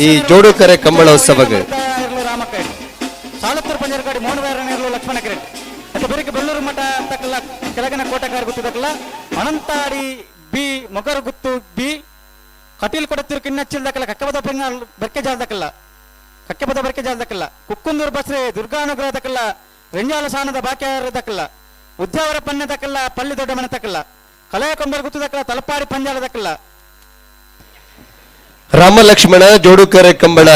ಈ ಜೋಡುಕರೆ ಕಂಬಳೋತ್ಸವಕ್ಕೆ ಸಾಲತ್ತೂರು ಪಂಜರಕಾಡಿ ಮೋಹನವಾರ ಲಕ್ಷ್ಮಣ ಕರೆಟ್ ಮತ್ತೆ ಬೇರೆ ಬೆಳ್ಳೂರು ಮಠ ತಕ್ಕಲ್ಲ ಕೆಳಗಿನ ಕೋಟೆಕಾರ ಗುತ್ತು ತಕ್ಕಲ್ಲ ಅನಂತಾಡಿ ಬಿ ಮೊಗರು ಗುತ್ತು ಬಿ ಕಟೀಲ್ ಕೊಡತ್ತಿರು ಕಿನ್ನಚ್ಚಿಲ್ ದಕ್ಕಲ್ಲ ಕಕ್ಕಬದ ಬೆಂಗಾಲ್ ಬೆರ್ಕೆ ಜಾಲ್ ದಕ್ಕಲ್ಲ ಕಕ್ಕೆಪದ ಬೆರ್ಕೆ ಜಾಲ್ ದಕ್ಕಲ್ಲ ಕುಕ್ಕುಂದೂರು ಬಸ್ರೆ ದುರ್ಗಾನುಗ್ರಹ ದಕ್ಕಲ್ಲ ರೆಂಜಾಲ ಸಾನದ ಬಾಕ್ಯಾರ ದಕ್ಕಲ್ಲ ಉದ್ಯಾವರ ಪನ್ನೆ ದಕ್ಕಲ್ಲ ಪಳ್ಳಿ ದೊಡ್ಡ ಮನೆ ತಕ್ಕಲ್ಲ ಕಲೆಯ ಕೊಂಬರ್ ಗುತ್ತು ದಕ್ಕಲ್ಲ ತಲಪಾಡಿ ಪಂಜಾಲ ದಕ್ಕಲ್ಲ. ರಾಮ ಲಕ್ಷ್ಮಣ ಜೋಡುಕರೆ ಕಂಬಳ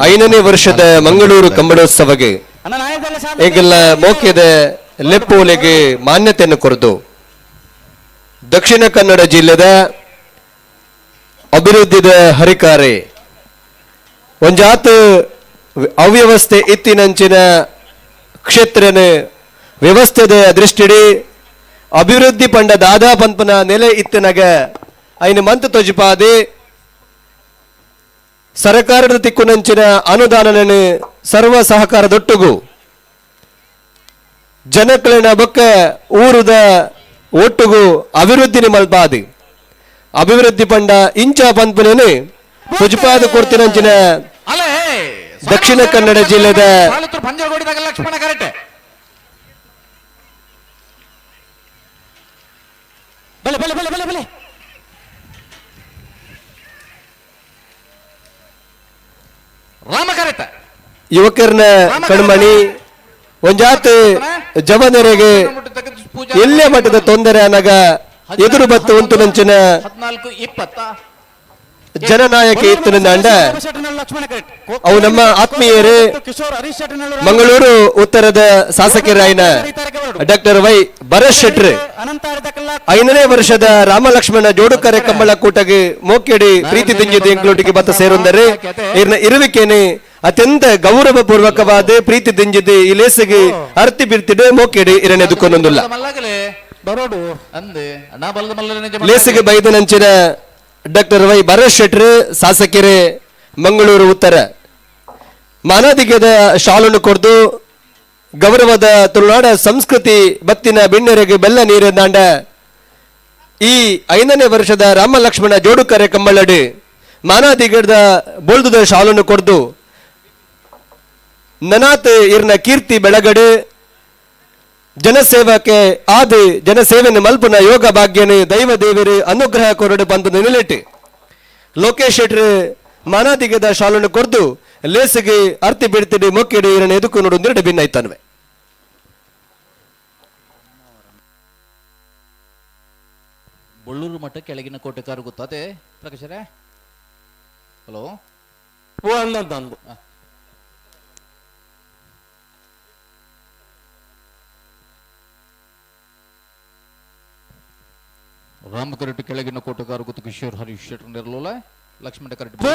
5ನೇ ವರ್ಷದ ಮಂಗಳೂರು ಕಂಬಳೋತ್ಸವಕ್ಕೆ ಈಗೆಲ್ಲ ಮೋಕ್ಯದ ಲೆಪ್ಪೋಲೆಗೆ ಮಾನ್ಯತೆಯನ್ನು ಕೊರದು ದಕ್ಷಿಣ ಕನ್ನಡ ಜಿಲ್ಲೆದ ಅಭಿವೃದ್ಧಿದ ಹರಿಕಾರೆ ಒಂಜಾತ ಅವ್ಯವಸ್ಥೆ ಇತ್ತಿನಂಚಿನ ಕ್ಷೇತ್ರನ ವ್ಯವಸ್ಥೆದ ದೃಷ್ಟಿಡಿ ಅಭಿವೃದ್ಧಿ ಪಂಡ ದಾದಾ ಪಂಪನ ನೆಲೆ ಇತ್ತನಗ ಐನ ಮಂತ್ ತೊಜಿಪಾದೆ ಸರಕಾರದ ತಿಕ್ಕುನಂಚಿನ ಅನುದಾನನ ಸರ್ವ ಸಹಕಾರದೊಟ್ಟುಗು ಜನಕಳಿನ ಬೊಕ್ಕ ಊರುದ ಒಟ್ಟುಗು ಅಭಿವೃದ್ಧಿನಿ ಮಲ್ಪಾದಿ ಅಭಿವೃದ್ಧಿ ಪಂಡ ಇಂಚ ಪಂಪನೇನೆ ತುಜಪಾದ ಕೊರ್ತಿನಂಚಿನ ದಕ್ಷಿಣ ಕನ್ನಡ ಜಿಲ್ಲೆದ ಲಕ್ಷ್ಮಣ ಕರೆಕ್ಟ್ ಬಲೆ ಬಲೆ ಬಲೆ ಬಲೆ ಬಲೆ ರಾಮ ಕರೆಕ್ಟ್ ಯುವಕರನ್ನ ಕಣ್ಮಣಿ ಒಂಜಾತ್ ಜವನರಿಗೆ ಎಲ್ಲೇ ಮಟ್ಟದ ತೊಂದರೆ ಅನಗ ಎದುರು ಬತ್ತು ಉಂಟು ನಂಚಿನ 14-20 ಜನನಾಯಕ ಇತ್ತು ಅಂಡ ಅವು ನಮ್ಮ ಆತ್ಮೀಯರೇ ಮಂಗಳೂರು ಉತ್ತರದ ಶಾಸಕರಾಯಿನ ಡಾಕ್ಟರ್ ವೈ ಭರತ್ ಶೆಟ್ರ್ 5ನೇ ವರ್ಷದ ರಾಮಲಕ್ಷ್ಮಣ ಜೋಡುಕರೆ ಕಂಬಳ ಕೂಟಗೆ ಮೋಕೆಡಿ ಪ್ರೀತಿ ದಿಂಜಿದ ಎಂಕ್ಲೋಟಿಗೆ ಬತ್ತ ಸೇರೊಂದರೆ ಇರ್ನ ಇರುವಿಕೆನೆ ಅತ್ಯಂತ ಗೌರವ ಪೂರ್ವಕವಾದ ಪ್ರೀತಿ ದಿಂಜಿದ ಈ ಲೇಸಿಗೆ ಅರ್ತಿ ಬಿರ್ತಿಡೆ ಮೋಕೆಡಿ ಇರನೆ ದುಕ್ಕೊನೊಂದುಲ್ಲ. ಲೇಸಿಗೆ ಬೈದನಂಚಿನ ಡಾಕ್ಟರ್ ವೈ ಭರತ್ ಶೆಟ್ರ್ ಶಾಸಕರೇ ಮಂಗಳೂರು ಉತ್ತರ ಮಾನಾದಿಗೆದ ಶಾಲನ್ನು ಕೊರ್ದು ಗೌರವದ ತುಳುನಾಡ ಸಂಸ್ಕೃತಿ ಬತ್ತಿನ ಬಿಣ್ಣೆರೆಗೆ ಬೆಲ್ಲ ನೀರಿಂದಾಂಡ ಈ 5ನೇ ವರ್ಷದ ರಾಮ ಲಕ್ಷ್ಮಣ ಜೋಡುಕರೆ ಕಂಬಳಡಿ ಮಾನಾದಿಗದ ಬೋಲ್ದುದ ಶಾಲನ್ನು ಕೊರ್ದು ನನಾತ್ ಇರ್ನ ಕೀರ್ತಿ ಬೆಳಗಡೆ ಜನಸೇವಕ್ಕೆ ಆದಿ ಜನಸೇವೆನ ಮಲ್ಪುನ ಯೋಗ ಭಾಗ್ಯನೆ ದೈವ ದೇವರು ಅನುಗ್ರಹ ಕೊರಡು ಬಂದು ನಿಲೆಟ್ಟು ಲೋಕೇಶ್ ಶೆಟ್ರು ಮಾನಾದಿಗದ ಶಾಲನ್ನು ಕೊರ್ದು ಲೇಸಿಗೆ ಅರ್ತಿ ಬಿಡ್ತಿಡಿ ಮೊಕ್ಕಿಡಿ ಇರಣ ಎದುಕು ನೋಡು ಒಂದೆರಡು ಭಿನ್ನ ಇತ್ತನ್ವೆ. ಬೊಳ್ಳೂರು ಮಠ ಕೆಳಗಿನ ಕೋಟೆಕಾರು ಗೊತ್ತಾತೆ ಪ್ರಕಾಶರೇ? ಹಲೋ ಓ ಅಂದಂತ ರಾಮಕರಟು ಕೆಳಗಿನ ಕೋಟೆಗಾರು ಗೊತ್ತು ಕಿಶೋರ್ ಹರೀಶ್ ಶೆಟ್ಟರ್ ನೆರಲೋಲ ಲಕ್ಷ್ಮಣ ಕರಟೆ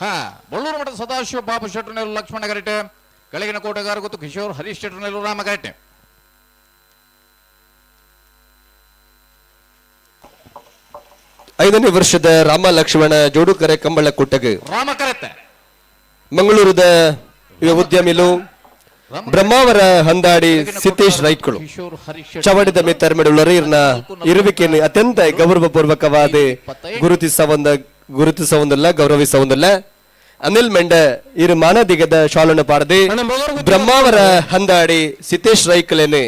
ಹಾ ಬಳ್ಳೂರು ಮಠದ ಸದಾಶಿವ ಬಾಬು ಶೆಟ್ಟರ್ ನೆರಳು ಲಕ್ಷ್ಮಣ ಕರಟೆ ಕೆಳಗಿನ ಕೋಟೆಗಾರು ಗೊತ್ತು ಕಿಶೋರ್ ಹರೀಶ್ ಶೆಟ್ಟರ್ ನೆರಳು ರಾಮ ಕರಟೆ. 5ನೇ ವರ್ಷದ ರಾಮ ಲಕ್ಷ್ಮಣ ಜೋಡುಕರೆ ಕಂಬಳ ಕೂಟಗೆ ರಾಮ ಕರಟೆ ಮಂಗಳೂರದ ಉದ್ಯಮಿಲು ಬ್ರಹ್ಮಾವರ ಹಂದಾಡಿ ಸಿದ್ದೇಶ್ ರೈಕುಳು ಚವಡಿದ ಮೇತರ್ಮೆಡುಳ್ಳರು ಇರ್ನ ಇರುವಿಕೆಯನ್ನು ಅತ್ಯಂತ ಗೌರವಪೂರ್ವಕವಾದ ಗುರುತಿಸವಂದಲ್ಲ ಗೌರವಿಸವಂದಲ್ಲ. ಅನಿಲ್ ಮೆಂಡ ಇರು ಮಾನದಿಗದ ಶಾಲನ್ನು ಪಾಡದೆ ಬ್ರಹ್ಮಾವರ ಹಂದಾಡಿ ಸಿದ್ದೇಶ್ ರೈಕುಲೇನೆ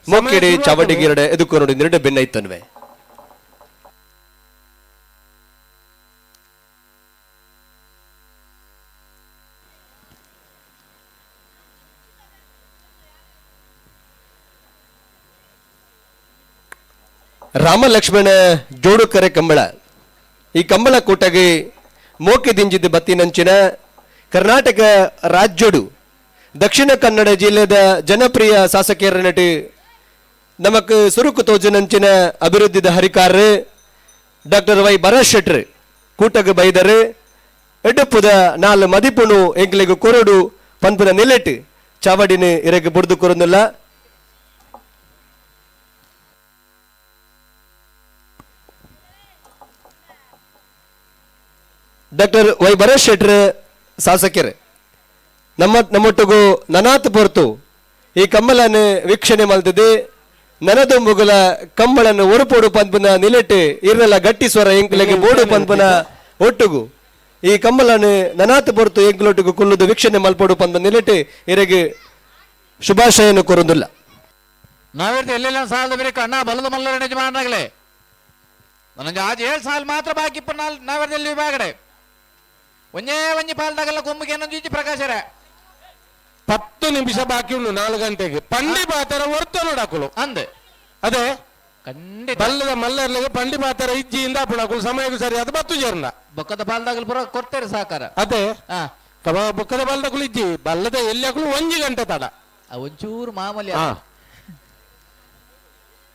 ಮೊಕ್ಕಿಡಿ ಚಾವಡಿಗಿರಡೆ ಎದುಕು ನೋಡಿ ನಿರಡೆ ಬೆನ್ನೈತನ್ವೆ. ರಾಮ ಲಕ್ಷ್ಮಣ ಜೋಡುಕರೆ ಕಂಬಳ ಈ ಕಂಬಳ ಕೂಟಗೆ ಮೋಕೆ ದಿಂಜಿದ ಬತ್ತಿನಂಚಿನ ಕರ್ನಾಟಕ ರಾಜ್ಯಡು ದಕ್ಷಿಣ ಕನ್ನಡ ಜಿಲ್ಲೆದ ಜನಪ್ರಿಯ ಶಾಸಕರ ನಟಿ ನಮಕ್ ಸುರುಕು ತೋಜನಂಚಿನ ಅಭಿವೃದ್ಧಿದ ಹರಿಕಾರ ಡಾಕ್ಟರ್ ವೈ ಭರತ್ ಶೆಟ್ರ್ ಕೂಟಗೆ ಬೈದರು ಎಡ್ಡಪ್ಪುದ ನಾಲ್ ಮದಿಪುಣು ಎಂಕ್ಲೆಗ್ ಕೊರಡು ಪನ್ಪುನ ನಿಲೆಟ್ ಚಾವಡಿನ ಇರೆಗ್ ಬುಡ್ದು ಕೊರೊಂದುಲ್ಲ. ಡಾಕ್ಟರ್ ವೈ ಭರತ್ ಶೆಟ್ರ್ ಶಾಸಕರು ನಮ್ಮೊಟ್ಟಿಗೂ ನನಾತ್ ಪೊರ್ತು ಈ ಕಮ್ಮಲನ್ನು ವೀಕ್ಷಣೆ ಮಲ್ತದೆ ನನದು ಮುಗುಲ ಕಂಬಳನ್ನು ಒರುಪೋಡು ಪನ್ಪುನ ನಿಲೆಟ್ ಇರ್ನೆಲ್ಲ ಗಟ್ಟಿ ಸ್ವರ ಎಂಕ್ಲೆಗೆ ಬೋಡು ಪನ್ಪುನ ಒಟ್ಟುಗು ಈ ಕಮ್ಮಲನ್ನು ನನಾತ್ ಪೊರ್ತು ಎಂಕ್ಲೊಟ್ಟಿಗೂ ಕುಲ್ಲುದು ವೀಕ್ಷಣೆ ಮಲ್ಪೋಡು ಪನ್ಪುನ ನಿಲೆಟ್ ಇರೆಗೆ ಶುಭಾಶಯನ್ನು ಕೋರುಂದುಲ್ಲ. ನಾವೇರ್ದು ಎಲ್ಲೆಲ್ಲ ಸಾಲದ ಬೇರೆ ಅಣ್ಣ ಬಲದ ಮಲ್ಲರ ಯಜಮಾನರಾಗಲೇ ನನಗೆ ಆಜ್ 7 ಸಾಲ ಮಾತ್ರ ಬಾಕಿ ಇಪ್ಪ ನಾವೇರ್ದಲ್ಲಿ ವಿಭಾಗಡೆ ಒಂದೇ ಒಂಜಿ ಪಾಲ್ದಾಗಲ್ಲ ಕೊಮ್ಮಿಗೆ ಏನೊಂದು ಪ್ರಕಾಶರೇ 10 ನಿಮಿಷ ಬಾಕಿ ಉಂಟು 4 ಗಂಟೆಗೆ ಪಂಡಿ ಪಾತರ ಹೊರ್ತ ನೋಡಾಕುಲು ಅಂದೆ ಅದೇ ಖಂಡಿತ ಬಲ್ಲದ ಮಲ್ಲರ್ಲಿಗೆ ಪಂಡಿ ಪಾತರ ಇಜ್ಜಿಯಿಂದ ಅಪ್ಪಣಾಕುಲು ಸಮಯಕ್ಕೆ ಸರಿಯಾದ ಬತ್ತು ಜರ್ನ ಬೊಕ್ಕದ ಪಾಲ್ದಾಗಲು ಪೂರ ಕೊಡ್ತೇರೆ ಸಹಕಾರ ಅದೇ ಬೊಕ್ಕದ ಬಾಲ್ದಾಕುಲು ಇಜ್ಜಿ ಬಲ್ಲದ ಎಲ್ಲಿ ಹಾಕಲು 1 ಗಂಟೆ ತಡ ಒಂಚೂರು ಮಾಮೂಲಿ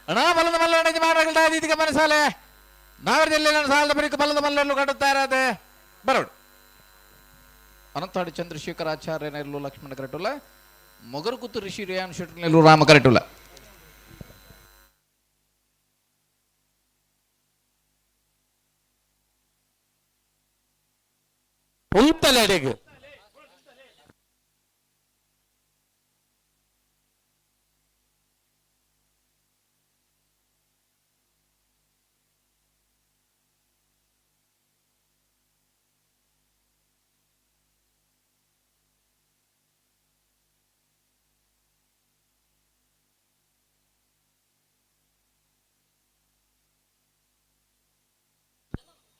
ಅಣ್ಣ ಬಲ್ಲದ ಮಲ್ಲಣ್ಣ ಯಜಮಾನರಾಗಲ್ದ ಮನಸಾಲೆ ನಾವರದಲ್ಲಿ ಸಾಲದ ಬರೀಕ ಬಲ್ಲದ ಮಲ್ಲನ್ನು ಕಟ್ಟುತ್ತಾರೆ ಅದೇ ಬರೋಡು ಅನಂತಾಡಿ ಚಂದ್ರಶೇಖರ ಆಚಾರ್ಯನೆಲ್ಲು ಲಕ್ಷ್ಮಣ ಕರಟುಲ ಮೊಗರುಕುತ್ತು ಋಷಿ ರೇಯಾನ್ ಶೆಟ್ಟರ್ನೆಲ್ಲು ರಾಮ ಕರಟುಲ. ಉಂತಲೆ ಅಡೆಗೆ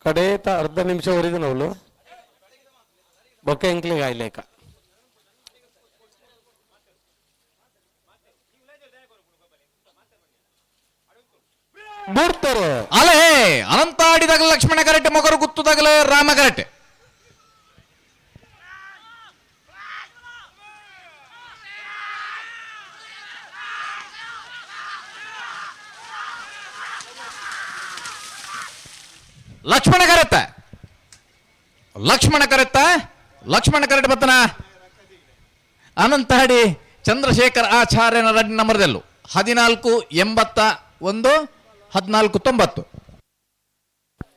ಕಡೇತ ಅರ್ಧ ನಿಮಿಷ ಒರಿದಿನವಳು ಬೊಕ್ಕ ಎಂಕ್ಲಿಗೆ ಆಯ್ಲೇಕ ಬೂಡ್ತಾರೆ. ಅಲೆ ಅನಂತಾಡಿದಾಗ ಲಕ್ಷ್ಮಣ ಕರೆಟ್, ಮೊಗರು ಗುತ್ತುದಾಗಲೇ ರಾಮ ಕರೆಟ್. ಲಕ್ಷ್ಮಣ ಕರೆತ್ತ, ಲಕ್ಷ್ಮಣ ಕರೆತ್ತ, ಲಕ್ಷ್ಮಣ ಕರೆಟ್ ಬತ್ತನ ಅನಂತಹಡಿ ಚಂದ್ರಶೇಖರ್ ಆಚಾರ್ಯನ ರಡ್ ನಂಬರ್ದಲ್ಲೂ 14.81, 14.90.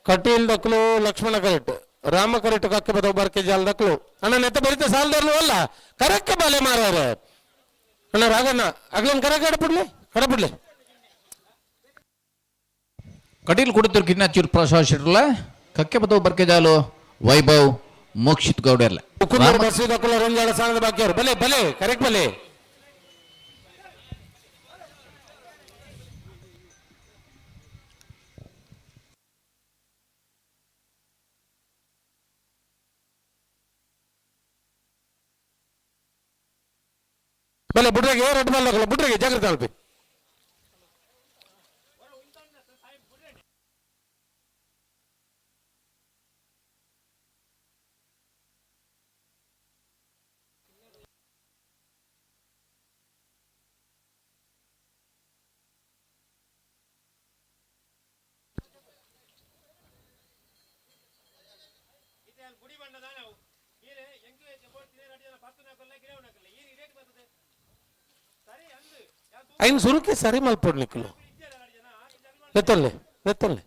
ಕಟೀಲ್ ದಕ್ಕಲು ಲಕ್ಷ್ಮಣ ಕರೆಟ್, ರಾಮ ಕರೆಟ್ ಕಕ್ಕೆ ಬದ ಬರ್ಕೆ ಜಾಲ ದಕ್ಕಲು. ಅಣ್ಣ ನೆತ್ತ ಬರಿತ ಸಾಲದರ್ಲು ಅಲ್ಲ, ಕರೆಕ್ಕ ಬಾಲೆ ಮಾರಾರೆ. ಅಣ್ಣ ರಾಘಣ್ಣ ಅಗ್ಲನ್ ಕರೆಕ್ ಕಡಪುಡ್ಲಿ ಕಡಪುಡ್ಲಿ. ಕಟೀಲ್ ಕುಡಿತರು ಕಿನ್ನ ಚೂರು ಪ್ರಸಾದ್ ಶೆಟ್ಟರ್ಲ ಕಕ್ಕೆ ಬದವು ಬರ್ಕೆ ಜಾಲು ವೈಭವ್ ಮೋಕ್ಷಿತ್ ಗೌಡರ್ಲ. ಬಸ್ಸು ದಕ್ಕಲು ರಂಜಾಳ ಸಾಲದ ಬಾಕಿಯವರು ಬಲೆ ಬಲೆ ಕರೆಕ್ಟ್ ಬಲೆ. ಬಲೆ ಬುಡ್ರಿಗೆ ರೆಡ್ ಬಾಲ್ ದಕ್ಕಲು ಬುಡ್ರಿಗೆ ಜಾಗ್ರತೆ ಅಲ್ಪಿ. ಐನ್ ಸುರುಕೆ ಸರಿ ಮಲ್ಪೊಡು ನಿಕ್ಕಲು. ನೆತ್ತೊಲ್ಲೆ ನೆತ್ತೊಲ್ಲೆ.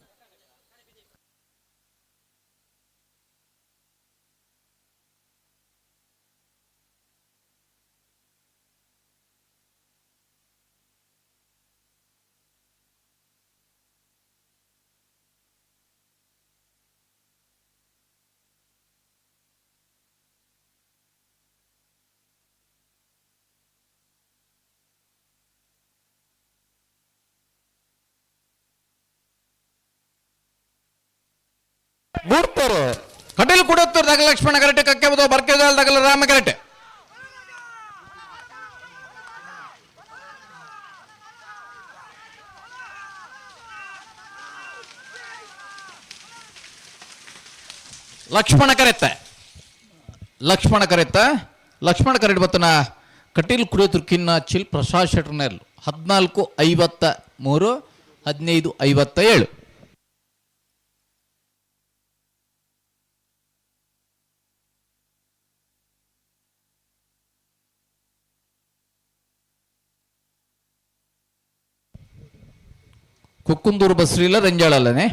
ಬೂಡ್ತಾರೆ. ಕಟೀಲ್ ಕುಡತ್ತೂರು ದಗಲ ಲಕ್ಷ್ಮಣ ಕರೆಟ್, ಕಕ್ಕೆ ಬದವು ಬರ್ಕೆ ಜಾಲ ದಗಲ ರಾಮ ಕರೆಟ್. ಲಕ್ಷ್ಮಣ ಕರೆತ್ತ, ಲಕ್ಷ್ಮಣ ಕರೆತ್ತ, ಲಕ್ಷ್ಮಣ ಕರೆಟ್ ಬತ್ತನ ಕಟೀಲ್ ಕುಡಿಯೋತ್ರ ಕಿನ್ನ ಚಿಲ್ ಪ್ರಸಾದ್ ಶೆಟ್ಟರ್ನೆರ್ಲು 14.53, 15.57. ಕುಕ್ಕುಂದೂರು ಬಸ್ರಿಲ್ಲ ರಂಜಾಳಲ್ಲನೆ.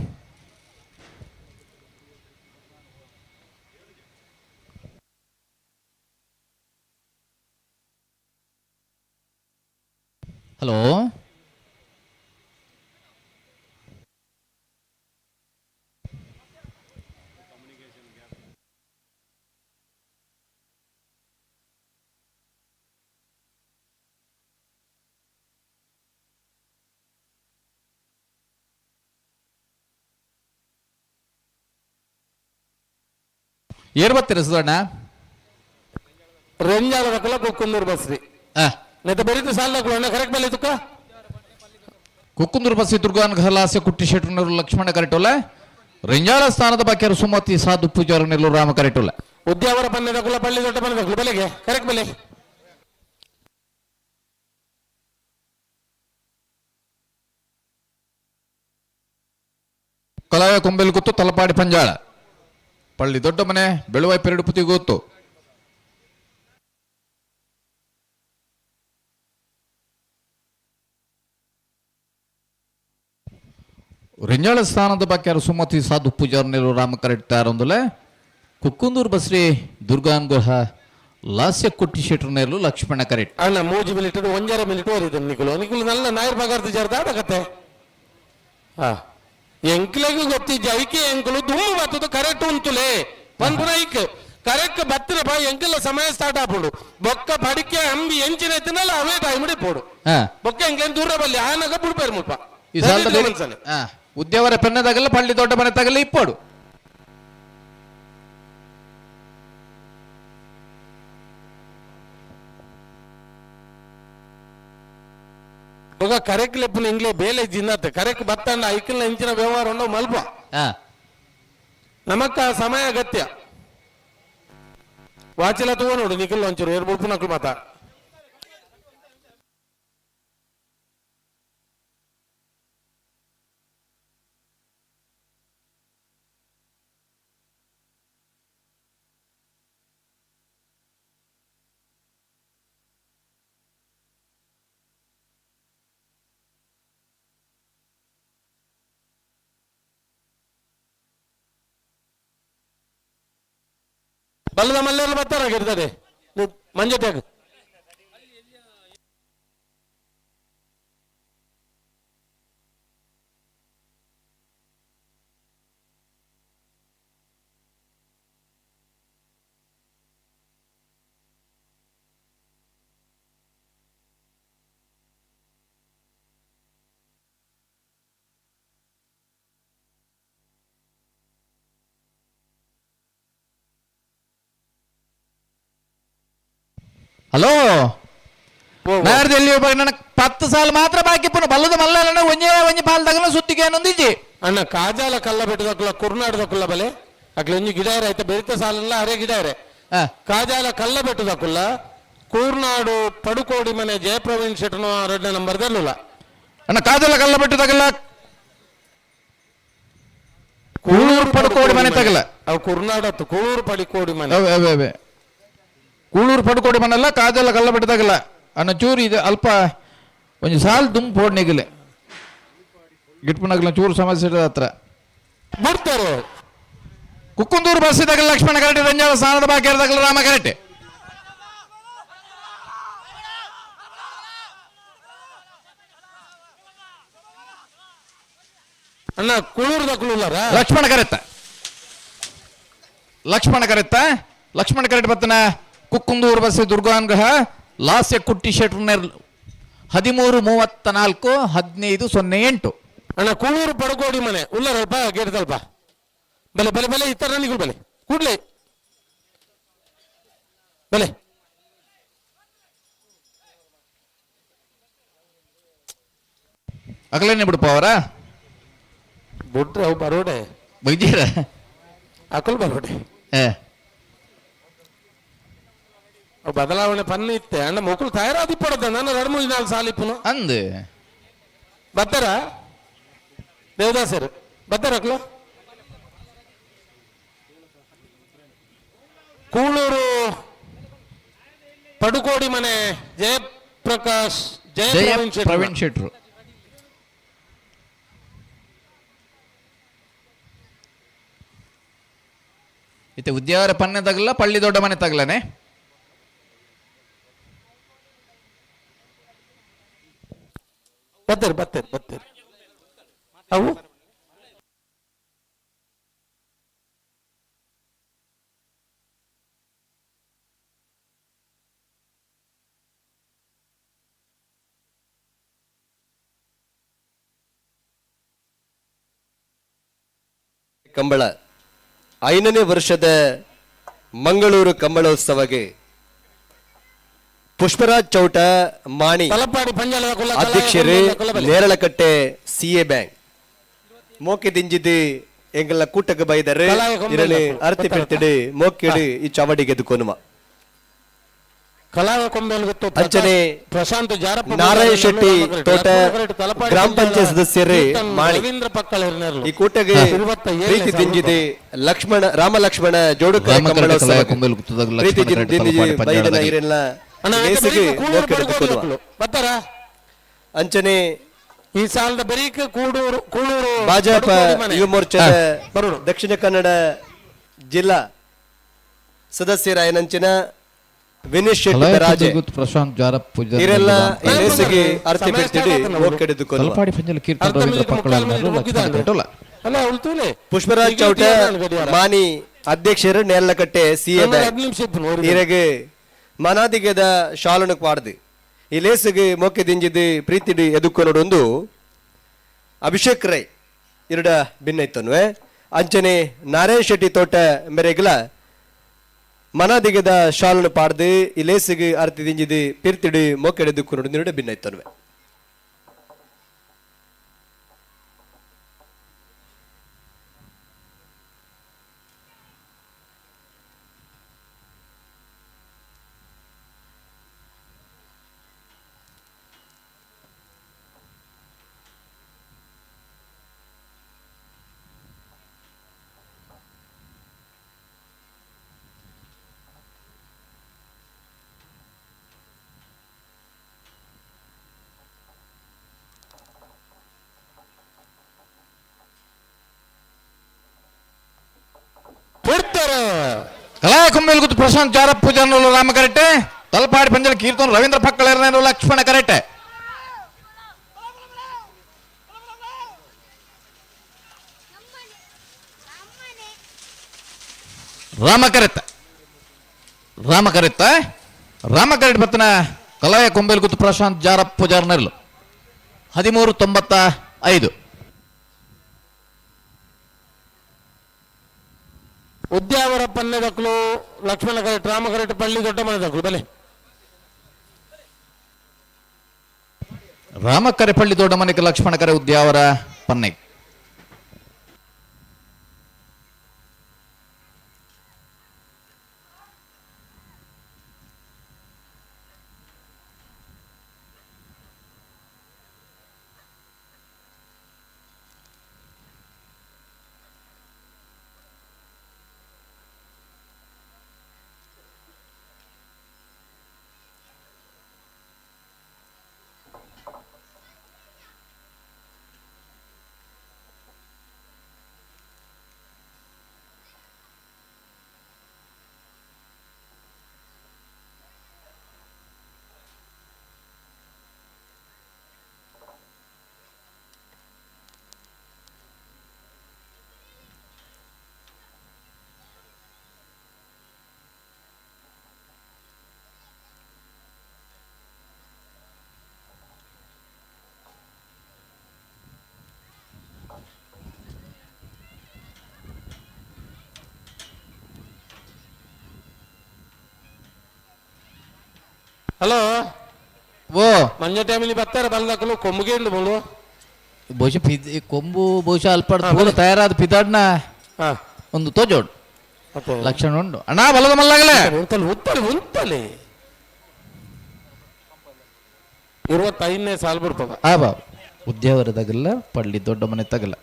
ಹಲೋ, ಏರ್ ಬರ್ತೀರ ಸುಧಣ್ಣ? ರಂಜಾಳ ದಕ್ಕಲ ಕುಕ್ಕುಂದೂರು ಬಸ್ರಿ. ನೆತ್ತ ಬರಿತ ಸಾಲ ದಕ್ಕಲು ಅಣ್ಣ ಕರೆಕ್ಟ್ ಬಲೆ ತುಕ್ಕ. ಕುಕ್ಕುಂದೂರು ಬಸ್ಸಿ ದುರ್ಗಾನ್ ಖಲಾಸೆ ಕುಟ್ಟಿ ಶೆಟ್ಟರ್ನವರು ಲಕ್ಷ್ಮಣ ಕರೆಟೋಲ, ರಂಜಾಳ ಸ್ಥಾನದ ಬಾಕಿಯರು ಸುಮತಿ ಸಾಧು ಪೂಜಾರನೆಲ್ಲೂ ರಾಮ ಕರೆಟೋಲ. ಉದ್ಯಾವರ ಪನ್ನೆ ದಕ್ಕಲ ಪಳ್ಳಿ ದೊಡ್ಡ ಪನ್ನೆ ದಕ್ಕಲು ಬಲೆಗೆ ಕರೆಕ್ಟ್ ಬಲೆ. ಕಲಾಯ ಕೊಂಬೆಲ್ ಗೊತ್ತು ತಲಪಾಡಿ ಪಂಜಾಳ ಪಳ್ಳಿ ದೊಡ್ಡ ಮನೆ ಬೆಳುವಾಯಿ ಪೆರಡು ಪುತಿ ಗೊತ್ತು. ರಿಂಜಾಳ ಸ್ಥಾನದ ಬಾಕ್ಯಾರ ಸುಮತಿ ಸಾಧು ಪೂಜಾರ್ನೆಲು ರಾಮ ಕರೆಕ್ಟ್ ತಯಾರೊಂದುಲೆ. ಕುಕ್ಕುಂದೂರು ಬಸ್ರಿ ದುರ್ಗಾನ್ ಗುಹ ಲಾಸ್ಯ ಕುಟ್ಟಿ ಶೆಟ್ರನೇರ್ಲು ಲಕ್ಷ್ಮಣ ಕರೆಕ್ಟ್. ಅಣ್ಣ ಮೂಜಿ ಮಿನಿಟ್ ಒಂಜರ ಮಿನಿಟ್ ಓರಿದೆ ನಿಕುಲು ನಿಕುಲು ನಲ್ಲ ನಾಯರ್ ಪಗಾರ್ದು ಜರ್ದ ಕತೆ. ಹಾ ಎಂಕ್ಲೆಗೂ ಗೊತ್ತಿದ್ದೆ ಐಕೆ ಎಂಕುಲು ದುಮ್ಮು ಬತ್ತದು ಕರೆಕ್ಟ್ ಉಂತುಲೆ ಪನ್ಪುನ ಐಕ್ ಕರೆಕ್ಟ್ ಬತ್ತಿನ ಬಾ ಎಂಕಲ್ಲ ಸಮಯ ಸ್ಟಾರ್ಟ್ ಆಪುಂಡು ಬೊಕ್ಕ ಬಡಿಕೆ ಅಂಬಿ ಎಂಚಿನ ಎತ್ತಿನಲ್ಲ ಅವೇ ಟೈಮ್ ಪೋಡು ಬೊಕ್ಕ ಎಂಕ್ಲೇನ್ ದೂರ ಬಲ್ಲಿ ಆನಗ ಬುಡ್ಪೇರು ಮುಲ್ಪ ಈ ಸಾಲದ ಬೇರೆ ಉದ್ಯವರ ಪೆನ್ನದಾಗಲ್ಲ ಪಳ್ಳಿ ದೊಡ್ಡ ಮನೆ ತಗಲ್ಲ ಇಪ್ಪೋಡು. ಬೊಗ ಕರೆಕ್ ಲೆಪ್ಪುನ ಇಂಗ್ಲೆ ಬೇಲೆ ಜಿನ್ನತ್ತೆ ಕರೆಕ್ ಬತ್ತಂಡ ಐಕಲ್ನ ಇಂಚಿನ ವ್ಯವಹಾರ ಉಂಡು ಮಲ್ಪ. ನಮಕ್ಕ ಸಮಯ ಅಗತ್ಯ ವಾಚಿಲ ತೂವ ನೋಡು ನಿಖಲ್ ಒಂಚೂರು ಏರ್ ಬುಡ್ಪುನಕ್ಲು ಮಾತ. ಬಲ್ಲದ ಮಲ್ಲೆಲ್ಲ ಬರ್ತಾರ ಗಿರ್ತದೆ ಮಂಜಟ್ಯಾಗ. ಹಲೋ ನಾಡ್ದು ನನಗೆ 10 ಸಾಲ ಮಾತ್ರ ಬಾಕಿ ಪುನಃ ಬಲ್ಲದ ಮಲ್ಲ ಒಂಜೇ ಒಂಜಿ ಪಾಲ್ ತಗಲ ಸುತ್ತಿಗೆ ಅನ್ನೊಂದಿಜ್ಜಿ. ಅಣ್ಣ ಕಾಜಾಲ ಕಲ್ಲ ಬೆಟ್ಟದಕ್ಕುಲ್ಲ ಕುರ್ನಾಡ್ದಕ್ಕುಲ್ಲ ಬಲೆ ಅಕ್ಲೆ ಒಂಜಿ ಗಿಡ ಆಯ್ತ ಬೆರಿತ ಸಾಲಲ್ಲ ಅರೆ ಗಿಡ ಕಾಜಾಲ ಕಲ್ಲ ಬೆಟ್ಟದಕ್ಕುಲ್ಲ ಕೂರ್ನಾಡು ಪಡುಕೋಡಿ ಮನೆ ಜಯಪ್ರವೀಣ್ ಶೆಟ್ಟನ ಎರಡನೇ ನಂಬರ್ ದಲ್ಲುಲ್ಲ. ಅಣ್ಣ ಕಾಜಾಲ ಕಲ್ಲ ಬೆಟ್ಟದಾಗಲ್ಲ ಕೂಳೂರು ಪಡುಕೋಡಿ ಮನೆ ತಗಲ ಅವು ಕುರ್ನಾಡತ್ತು ಕೂಳೂರು ಪಡಿಕೋಡಿ ಮನೆ. ಕೂಳೂರು ಪಡುಕೋಡಿ ಮನೆಲ್ಲ ಕಾಜಾಲ ಕಲ್ಲ ಬೆಟ್ಟದಾಗಲ್ಲ ಅಣ್ಣ ಚೂರು ಇದು ಅಲ್ಪ ಒಂಜಿ ಸಾಲ್ ದುಂಬು ಪೋಡ್ನಿಗಲೆ ಗಿಟ್ಪುನಗಲ ಚೂರು ಸಮಸ್ಯೆ ಹತ್ರ ಬಿಡ್ತಾರೆ. ಕುಕ್ಕುಂದೂರು ಬಸ್ ಇದ್ದಾಗಲ ಲಕ್ಷ್ಮಣ ಕರೆಟೆ ರಂಜಾಳ ಸ್ಥಾನದ ಬಾಕಿ ಇರದಾಗಲ ರಾಮ ಕರೆಟೆ. ಅಣ್ಣ ಕುಳೂರು ದಕ್ಕುಲಾರ ಲಕ್ಷ್ಮಣ ಕರೆತ್ತ ಲಕ್ಷ್ಮಣ ಕರೆತ್ತ ಲಕ್ಷ್ಮಣ ಕರೆಟ್ ಬತ್ತನ ಕುಕ್ಕುಂದೂರು ಬಸ್ ದುರ್ಗಾನ್ಗ್ರಹ ಲಾಸ್ಯ ಕುಟ್ಟಿ ಶೆಟ್ರನೇರ್ 13:34 15:08. ಅಣ್ಣ ಕೂಳೂರು ಪಡಕೋಡಿ ಮನೆ ಉಲ್ಲರಲ್ಪ ಗೇಟ್ದಲ್ಪ ಬಲೆ ಬಲೆ ಬಲೆ ಇತ್ತರ ನನಗೂ ಬಲೆ ಕೂಡ್ಲೆ ಬಲೆ. ಅಗಲೇನೆ ಬಿಡಪ್ಪ ಅವರ ಬಿಟ್ರೆ ಅವು ಬರೋಡೆ ಬೈಜೀರ ಅಕಲ್ ಬರೋಡೆ ಬದಲಾವಣೆ ಪನ್ನ ಇತ್ತೆ ಅಣ್ಣ ಮಕ್ಕಳು ತಯಾರಾದಿ ಪಡದ ನಾನು 2 3 4 ಸಾಲಿಪ್ಪನು ಅಂದು ಬತ್ತಾರ ದೇವದಾಸರು ಬತ್ತಾರ ಅಕ್ಲು. ಕೂಳೂರು ಪಡುಕೋಡಿ ಮನೆ ಜಯಪ್ರಕಾಶ್ ಜಯ ಪ್ರವೀಣ್ ಶೆಟ್ರು. ಇತ್ತೆ ಉದ್ಯಾವರ ಪನ್ನೆ ತಗಲ ಪಳ್ಳಿ ದೊಡ್ಡ ಮನೆ ತಗಲನೆ. ಬತ್ತೇರಿ ಬತ್ತೇರಿ ಬತ್ತೇರಿ ಅವು ಕಂಬಳ 5ನೇ ವರ್ಷದ ಮಂಗಳೂರು ಕಂಬಳೋತ್ಸವಕ್ಕೆ ಪುಷ್ಪರಾಜ್ ಚೌಟ ಮಾಣಿ ಅಧ್ಯಕ್ಷರು ನೇರಳಕಟ್ಟೆ ಸಿಎ ಬ್ಯಾಂಕ್ ಮೋಕೆ ದಿಂಜಿದ್ದು ಎಂಗಲ ಕೂಟಕ್ಕೆ ಬೈದರೆ ಇರಲಿ ಅರ್ತಿ ಬಿಡ್ತಿಡಿ ಮೋಕೆಡಿ ಈ ಚಾವಡಿಗೆ ಎದುಕೊನುವ. ಅಂಚನೆ ಪ್ರಶಾಂತ್ ಜಾರಪ್ಪ ನಾರಾಯಣ ಶೆಟ್ಟಿ ತೋಟ ಗ್ರಾಮ ಪಂಚಾಯತ್ ಸದಸ್ಯರೇ ಮಾಣಿ ಈ ಕೂಟಗೆ ಪ್ರೀತಿ ದಿಂಜಿದೆ ಲಕ್ಷ್ಮಣ ರಾಮ ಲಕ್ಷ್ಮಣ ಜೋಡುಕ ಪ್ರೀತಿ ದಿಂಜಿದೆ ಬೈದನ ಇರೆಲ್ಲ ಅಂಚನೆ ಈ ಸಾಲದ ಬರೀಕ ಕೂಡೂರು ಕೂಳೂರು ಭಾಜಪ ಯುವ ಮೋರ್ಚಾದ ದಕ್ಷಿಣ ಕನ್ನಡ ಜಿಲ್ಲಾ ಸದಸ್ಯರಾಯನಂಚಿನ ವಿನೀಶ್ ಶೆಟ್ಟಿ ರಾಜೆ ಪ್ರಶಾಂತ್ ಜಾರಪ್ಪ ಇವರೆಲ್ಲ ಈ ರೇಸಿಗೆ ಅರ್ತಿ ಬಿಡ್ತಿಡಿ ಓಕೆಡಿದುಕೊಂಡು ಪುಷ್ಪರಾಜ್ ಚೌಟ ಮಾನಿ ಅಧ್ಯಕ್ಷರು ನೇರ್ಲಕಟ್ಟೆ ಸಿಎ ಇರಗೆ ಮನಾದಿಗೆದ ಶಾಲನು ಪಾಡ್ದು ಈ ಲೇಸುಗೆ ಮೊಕ್ಕೆ ದಿಂಜಿದ್ದು ಪ್ರೀತಿಡಿ ಎದುಕೊನೊಡೊಂದು ಅಭಿಷೇಕ್ ರೈ ಇರಡ ಭಿನ್ನೈತನ್ವೆ ಅಂಚನೆ ನಾರಾಯಣ ಶೆಟ್ಟಿ ತೋಟ ಮೆರೆಗ್ಲ ಮನಾದಿಗೆದ ಶಾಲನು ಪಾಡ್ದು ಈ ಲೇಸುಗೆ ಅರ್ತಿ ದಿಂಜಿದ್ದು ಪಿರ್ತಿಡಿ ಮೊಕ್ಕೆಡೆದು ಕುರುಡು ನಿರಡ ಭಿನ್ನೈತನ್ವೆ. ಕೊಂಬೇಲ್ಗುತ್ತು ಪ್ರಶಾಂತ್ ಜಾರಪ್ಪ ಜನರು ರಾಮ ಕರೆಕ್ಟೆ. ತಲಪಾಡಿ ಪಂಜಲ ಕೀರ್ತನ ರವೀಂದ್ರ ಪಕ್ಕಳೇರ್ನರು ಲಕ್ಷ್ಮಣ ಕರೆಕ್ಟೆ. ರಾಮ ಕರೆತ್ತ ರಾಮ ಕರೆತ್ತ ರಾಮ ಕರೆಟ್ ಬತ್ತನ ಕಲಾಯ ಕೊಂಬೇಲ್ಗುತ್ತು ಪ್ರಶಾಂತ್ ಜಾರಪ್ಪ ಪೂಜಾರ್ನರ್ಲು 13.95. ಉದ್ಯಾವರ ಪನ್ನೆದಕ್ಲು ಲಕ್ಷ್ಮಣ ಕರೆಟ್ ರಾಮ ಕರೆಟ್ ಪಳ್ಳಿ ದೊಡ್ಡ ಮನೆದಕ್ಲು ಬಲೆ. ರಾಮ ಕರೆ ಪಳ್ಳಿ ದೊಡ್ಡ ಮನೆಗೆ ಲಕ್ಷ್ಮಣ ಕರೆ ಉದ್ಯಾವರ ಪನ್ನೆ. ಹಲೋ ಓ ಮಂಜ ಟೈಮಲ್ಲಿ ಬರ್ತಾರೆ ಬಲ್ದಕ್ಕಲು ಕೊಂಬುಗೇಂಡು ಮುಳು ಬಹುಶಃ ಕೊಂಬು ಬಹುಶಃ ಅಲ್ಪ ಪೂರ ತಯಾರಾದ ಪಿದಾಡ್ನ ಒಂದು ತೋಜೋಡು ಲಕ್ಷಣ ಉಂಡು ಅಣ್ಣ ಬಲದ ಮಲ್ಲಾಗಲೇ ಉಂತಲೆ ಉಂತಲೆ ಉಂತಲೆ 25ನೇ ಸಾಲು ಬಿಡ್ತದ. ಆ ಬಾ ಉದ್ಯಾವರದಾಗಲ್ಲ ಪಳ್ಳಿ ದೊಡ್ಡ ಮನೆ ತಗಲ್ಲ.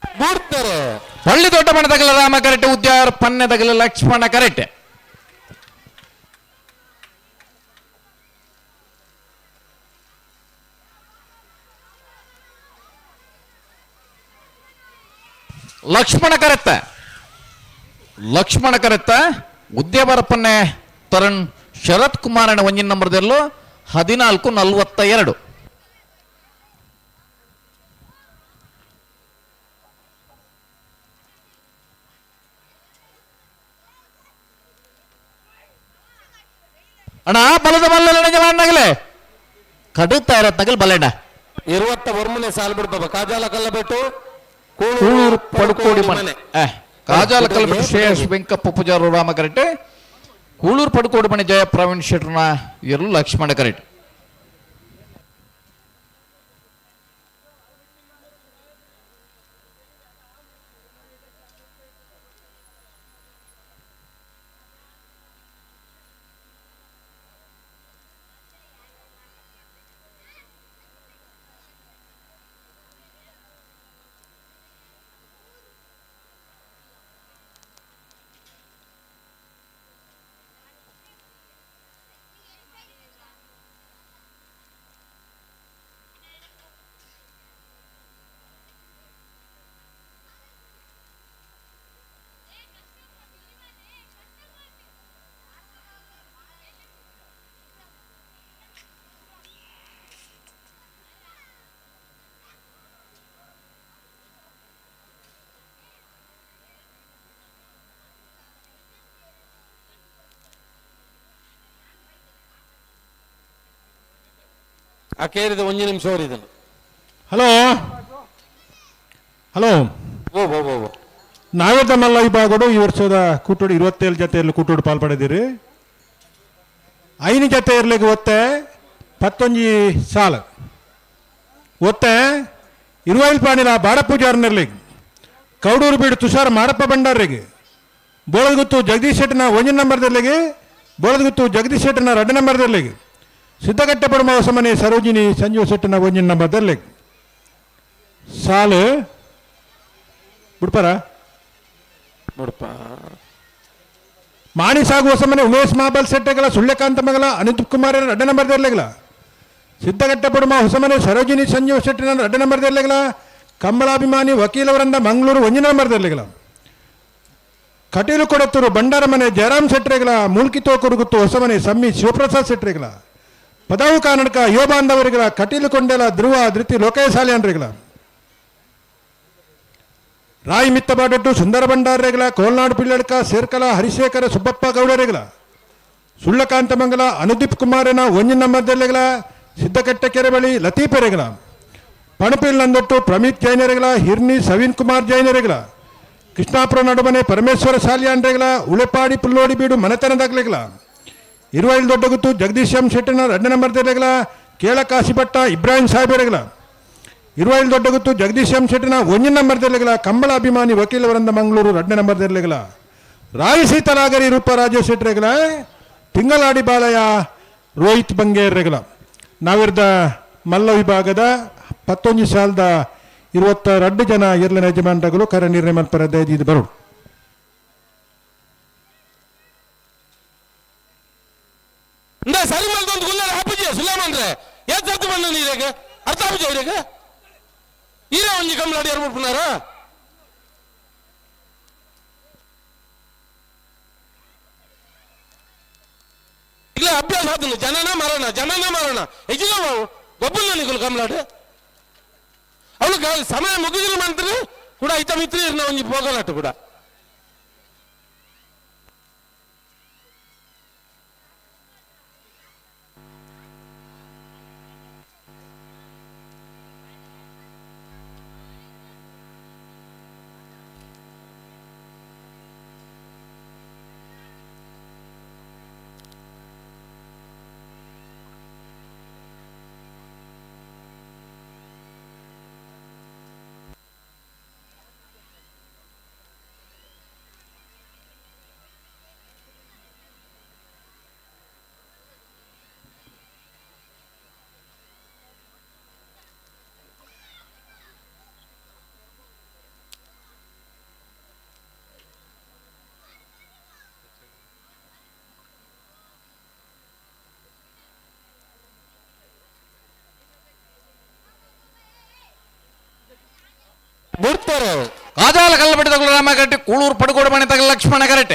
ಬಿಡ್ತಾರೆ ಪಳ್ಳಿ ದೊಡ್ಡ ಮನೆ ತಗಲ ರಾಮ ಕರೆಕ್ಟ್, ಉದ್ಯಾವರ ಪನ್ನೆ ತಗಲ ಲಕ್ಷ್ಮಣ ಕರೆಕ್ಟ್. ಲಕ್ಷ್ಮಣ ಕರೆತ್ತ ಲಕ್ಷ್ಮಣ ಕರೆತ್ತ ಉದ್ಯಾವರಪ್ಪನ್ನೇ ತರುಣ್ ಶರತ್ ಕುಮಾರನ ಒಂಜಿನ ನಂಬರ್ದಲ್ಲೂ 14.42. ಅಣ್ಣ ಬಲದ ಬಲ್ಲ ಕಡುತ್ತಾ ಇರೋ ತಗಲ್ ಬಲ್ಲಣ್ಣ 21ನೇ ಸಾಲು ಬಿಡ್ತದ. ಕಾಜಾಲ ಕಲ್ಲಬೆಟ್ಟು ಕೂಳೂರು ಪಡುಕೋಡಿ ಮನೆ. ಕಾಜಾಲ ಕಲ್ಲಬೆಟ್ಟು ಶ್ರೇಯಸ್ ವೆಂಕಪ್ಪ ಪೂಜಾರು ರಾಮ ಕರೆಕ್ಟ್. ಕೂಳೂರು ಪಡುಕೋಡಿ ಮನೆ ಜಯ ಪ್ರವೀಣ್ ಶೆಟ್ರನ ಎರಡು ಲಕ್ಷ್ಮಣ ಕರೆಕ್ಟ್. ಅಕೇರಿದ ಒಂಜಿ ನಿಮಿಷ ಅವರಿದ್ದನು. ಹಲೋ ಹಲೋ ಓ ಓ ಓ ನಾವೇದ ಮಲ್ಲ ವಿಭಾಗಡು ಈ ವರ್ಷದ ಕೂಟೋಡು 27 ಜೊತೆಯಲ್ಲಿ ಕೂಟೋಡು ಪಾಲ್ಪಡೆದಿರಿ. 5 ಜೊತೆ ಇರ್ಲಿಕ್ಕೆ ಒತ್ತೆ 11 ಸಾಲ ಒತ್ತೆ ಇರುವೈಲ್ ಪಾಣಿಲ ಬಾಡಪೂಜಾರನಿರ್ಲಿಕ್ಕೆ ಕೌಡೂರು ಬೀಡು ತುಷಾರ್ ಮಾರಪ್ಪ ಭಂಡಾರಿಗೆ ಬೋಳದಗುತ್ತು ಜಗದೀಶ್ ಶೆಟ್ಟನ 1 ನಂಬರ್ದಲ್ಲಿಗೆ ಬೋಳದಗುತ್ತು ಜಗದೀಶ್ ಶೆಟ್ಟನ 2 ನಂಬರ್ದಲ್ಲಿಗೆ ಸಿದ್ಧಗಟ್ಟೆ ಪರಮ ಹೊಸಮನೆ ಸರೋಜಿನಿ ಸಂಜೀವ ಶೆಟ್ಟನ 1 ನಂಬರ್ದಲ್ಲಿಗೆ ಸಾಲು ಬಿಡ್ಪಾರ ಬಿಡ್ಪ ಮಾಣಿ ಸಾಗು ಹೊಸಮನೆ ಉಮೇಶ್ ಮಹಾಬಲ್ ಶೆಟ್ಟೆಗಳ ಸುಳ್ಯಕಾಂತ ಮಗಲ ಅನಿತ್ ಕುಮಾರ್ 2 ನಂಬರ್ದಲ್ಲಿಗಲ ಸಿದ್ಧಗಟ್ಟೆ ಪಡುಮ ಹೊಸಮನೆ ಸರೋಜಿನಿ ಸಂಜೀವ ಶೆಟ್ಟಿನ 2 ನಂಬರ್ದಲ್ಲಿಗಲ ಕಂಬಳಾಭಿಮಾನಿ ವಕೀಲವರಂದ ಮಂಗಳೂರು ಒಂಜಿನ ನಂಬರ್ದಲ್ಲಿಗಳ ಕಟೀಲು ಕೊಡತ್ತೂರು ಬಂಡಾರಮನೆ ಜಯರಾಮ್ ಶೆಟ್ಟರೆಗಳ ಮೂಲ್ಕಿ ತೋಕುರುಗುತ್ತು ಹೊಸಮನೆ ಸಮ್ಮಿ ಶಿವಪ್ರಸಾದ್ ಶೆಟ್ಟರೆಗಳ ಪದಾವು ಕಾನಡ್ಕ ಯುವ ಬಾಂಧವರಿಗಳ ಕಟೀಲು ಕೊಂಡೆಲ ಧ್ರುವ ಧೃತಿ ಲೋಕೇಶಾಲಿಯನ್ರಿಗಳ ರಾಯಿ ಮಿತ್ತಬಾಡೊಟ್ಟು ಸುಂದರ ಭಂಡಾರರೆಗಳ ಕೋಲ್ನಾಡು ಪಿಳ್ಳಡ್ಕ ಸೇರ್ಕಲ ಹರಿಶೇಖರ ಸುಬ್ಬಪ್ಪ ಗೌಡರೆಗಳ ಸುಳ್ಳಕಾಂತಮಂಗಲ ಅನುದೀಪ್ ಕುಮಾರನ ಒಂಜಿನ ನಂಬರ್ದಲ್ಲಿಗಳ ಸಿದ್ದಕಟ್ಟೆ ಕೆರೆ ಬಳಿ ಲತೀಪೆರೆಗಳ ಪಣಪಿಲ್ ನಂದೊಟ್ಟು ಪ್ರಮೀತ್ ಜೈನರೆಗಳ ಹಿರ್ನಿ ಸವೀನ್ ಕುಮಾರ್ ಜೈನರೆಗಳ ಕೃಷ್ಣಾಪುರ ನಡುಮನೆ ಪರಮೇಶ್ವರ ಸಾಲಿಯಾನ್ರೆಗಳ ಉಳೆಪಾಡಿ ಪುಲ್ಲೋಡಿ ಬೀಡು ಮನೆತನದಾಗಲಿಗಳ ಇರುವೈಲ್ ದೊಡ್ಡಗುತ್ತು ಜಗದೀಶ್ ಎಂ ಶೆಟ್ಟಿನ ಎರಡನೇ ನಂಬರ್ದಲ್ಲಿಗಳ ಕೇಳಕಾಶಿಭಟ್ಟ ಇಬ್ರಾಹಿಂ ಸಾಹೇಬರೆಗಳ ಇರುವೈಲ್ ದೊಡ್ಡಗುತ್ತು ಜಗದೀಶ್ ಎಂ ಶೆಟ್ಟಿನ ಒಂಜಿನ ನಂಬರ್ದಲ್ಲಿಗಳ ಕಂಬಳ ಅಭಿಮಾನಿ ವಕೀಲವರಂದ ಮಂಗಳೂರು ಎರಡನೇ ನಂಬರ್ದಲ್ಲಿಗಳ ರಾಯಿ ಸೀತಲಾಗರಿ ರೂಪ ರಾಜೇಶ್ ಶೆಟ್ಟರೆಗಳ ತಿಂಗಳಾಡಿ ಬಾಲಯ ರೋಹಿತ್ ಬಂಗೇರ್ರೆಗಳ ನಾವಿರ್ದ ಮಲ್ಲ ವಿಭಾಗದ ಪತ್ತೊಂಜಿ ಸಾಲದ 22 ಜನ ಇರ್ಲಿನ ಯಜಮಾನರುಗಳು ಕರೆ ನಿರ್ಣಯ ಮಲ್ಪರ ದಯದೀದು ಬರು. ಸರಿ ಮಲ್ದೊಂದು ಗುಲ್ಲರ ಹಾಪುಜಿ ಸುಲೇಮನ್ರೆ ಏತ್ ಸರ್ತಿ ಬಂದ ನೀರೇಗ ಅರ್ಥ ಆಪುಜಿ ಇರೇಗ ಈರೇ ಒಂಜಿ ಕಂಬಳಾಡಿ ಯಾರು ಬಿಡ್ಪುನಾರ ಇಲ್ಲ ಅಭ್ಯಾಸ ಆತನು ಜನನ ಮಾರೋಣ ಜನನ ಮಾರೋಣ ಹೆಚ್ಚಿನ ಗೊಬ್ಬಲ್ಲ ನಿಗುಲು ಕಂಬಳಾಡು ಅವಳು ಸಮಯ ಮುಗಿದಿಲ್ಲ ಮಂತ್ರಿ ಕೂಡ ಐತ ಮಿತ್ರ ಇರ್ನ ಒಂಜಿ ಪೋಗಲಾಟು ಕೂಡ ಬಿಡ್ತಾರೆ ಕಾಜಾಲ ಕಲ್ಲಬೆಟ್ಟ ತಗುಲು ರಾಮ ಕರೆಕ್ಟ್, ಕೂಳೂರು ಪಡುಗೋಡು ಮನೆ ತಗಲು ಲಕ್ಷ್ಮಣ ಕರೆಕ್ಟ್.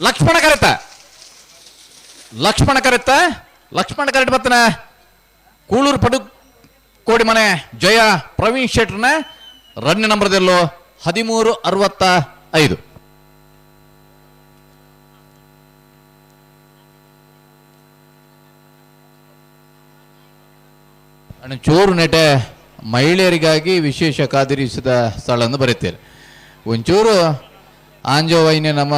ಲಕ್ಷ್ಮಣ ಕರೆತ, ಲಕ್ಷ್ಮಣ ಕರೆತ, ಲಕ್ಷ್ಮಣ ಕರೆಕ್ಟ್ ಬತ್ತನ ಕೂಳೂರು ಪಡು ಕೋಡಿ ಮನೆ ಜಯ ಪ್ರವೀಣ್ ಶೆಟ್ರನ ರನ್ ನಂಬರ್ದಲ್ಲೋ 1365. ಚೂರು ನೆಟೆ ಮಹಿಳೆಯರಿಗಾಗಿ ವಿಶೇಷ ಕಾದಿರಿಸಿದ ಸ್ಥಳವನ್ನು ಬರೀತಾರೆ. ಒಂಚೂರು ಆಂಜೋವೈನೆ ನಮ್ಮ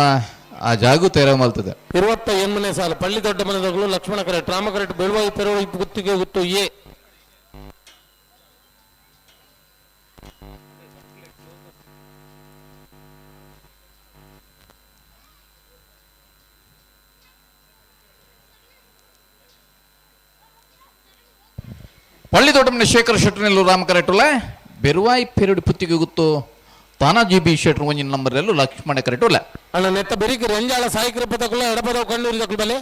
ಆ ಜಾಗು ತೆರವು ಮಲ್ತದೆ. 28ನೇ ಸಾಲು ಪಳ್ಳಿ ದೊಡ್ಡ ಮನೆದಗಳು ಲಕ್ಷ್ಮಣ ಕರೆಕ್ಟ್, ರಾಮ ಕರೆಕ್ಟ್, ಬೆಳುವಾಯಿ ಪೆರುವಾಯಿ ಗುತ್ತಿಗೆ ಗುತ್ತು ಎ. ಪಳ್ಳಿ ದೊಡ್ಡಮನೆ ಶೇಖರ್ ಶೆಟ್ಟರ್ನೆಲ್ಲೂ ರಾಮ ಕರೆಕ್ಟುಲ್ಲ, ಬೆರುವಾಯಿ ಪೆರುಡು ಪುತ್ತಿಗೆ ಗುತ್ತು ತಾನಾಜಿ ಬಿ ಶೆಟ್ಟರ್ ಒಂಜಿನ ನಂಬರ್ನಲ್ಲೂ ಲಕ್ಷ್ಮಣ ಕರೆಕ್ಟುಲ್ಲ. ಅಣ್ಣ ನೆತ್ತ ಬೆರಿಕೆ ರೆಂಜಾಳ ಸಾಯಿ ಕೃಪಾ ತಗುಲ ಎಡಪದವು ಕಣ್ಣೂರಿ ತಗುಲು ಬಲೆ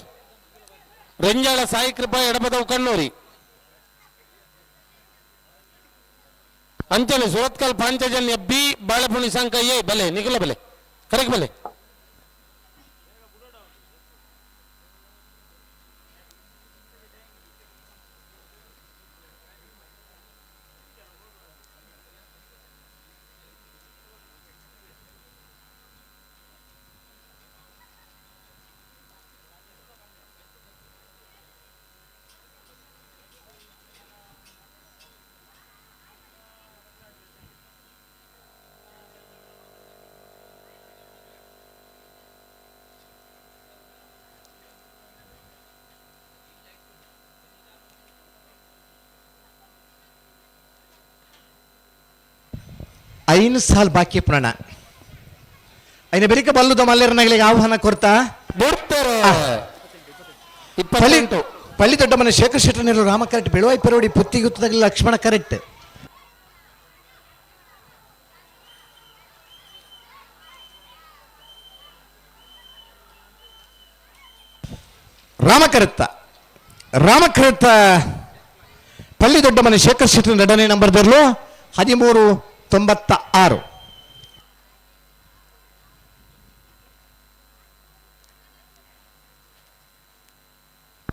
ರೆಂಜಾಳ ಸಾಯಿ ಕೃಪಾ ಎಡಪದವು ಕಣ್ಣೂರಿ ಅಂಚನೆ ಸುರತ್ಕಲ್ ಪಾಂಚಜನ್ಯ ಬಿ ಬಾಳೆಪುಣಿ ಸಂಕ ಎ ಬಲೆ ನಿಖಿಲ ಬಲೆ ಕರೆಕ್ಟ್ ಬಲೆ. ಐನು ಸಾಲ್ ಬಾಕಿ ಪ್ರಾಣ ಐನ ಬೆರಿಕ ಬಲ್ಲುದ ಮಲ್ಲೇರನಗಳಿಗೆ ಆಹ್ವಾನ ಕೊರ್ತಾ ಪಳ್ಳಿ ದೊಡ್ಡ ಮನೆ ಶೇಖರ್ ಶೆಟ್ಟರ್ನೆಲ್ಲೂ ರಾಮ ಕರೆಕ್ಟ್, ಬೆಳುವಾಯಿ ಪೆರೋಡಿ ಪುತ್ತಿಗುತ್ತದಾಗಲಿ ಲಕ್ಷ್ಮಣ ಕರೆಕ್ಟ್. ರಾಮಕರತ್ತ ರಾಮಕರತ್ತ ಪಳ್ಳಿ ದೊಡ್ಡಮನೆ ಶೇಖರ್ ಶೆಟ್ಟಿ ಎರಡನೇ ನಂಬರ್ ದರ್ಲು 13.96.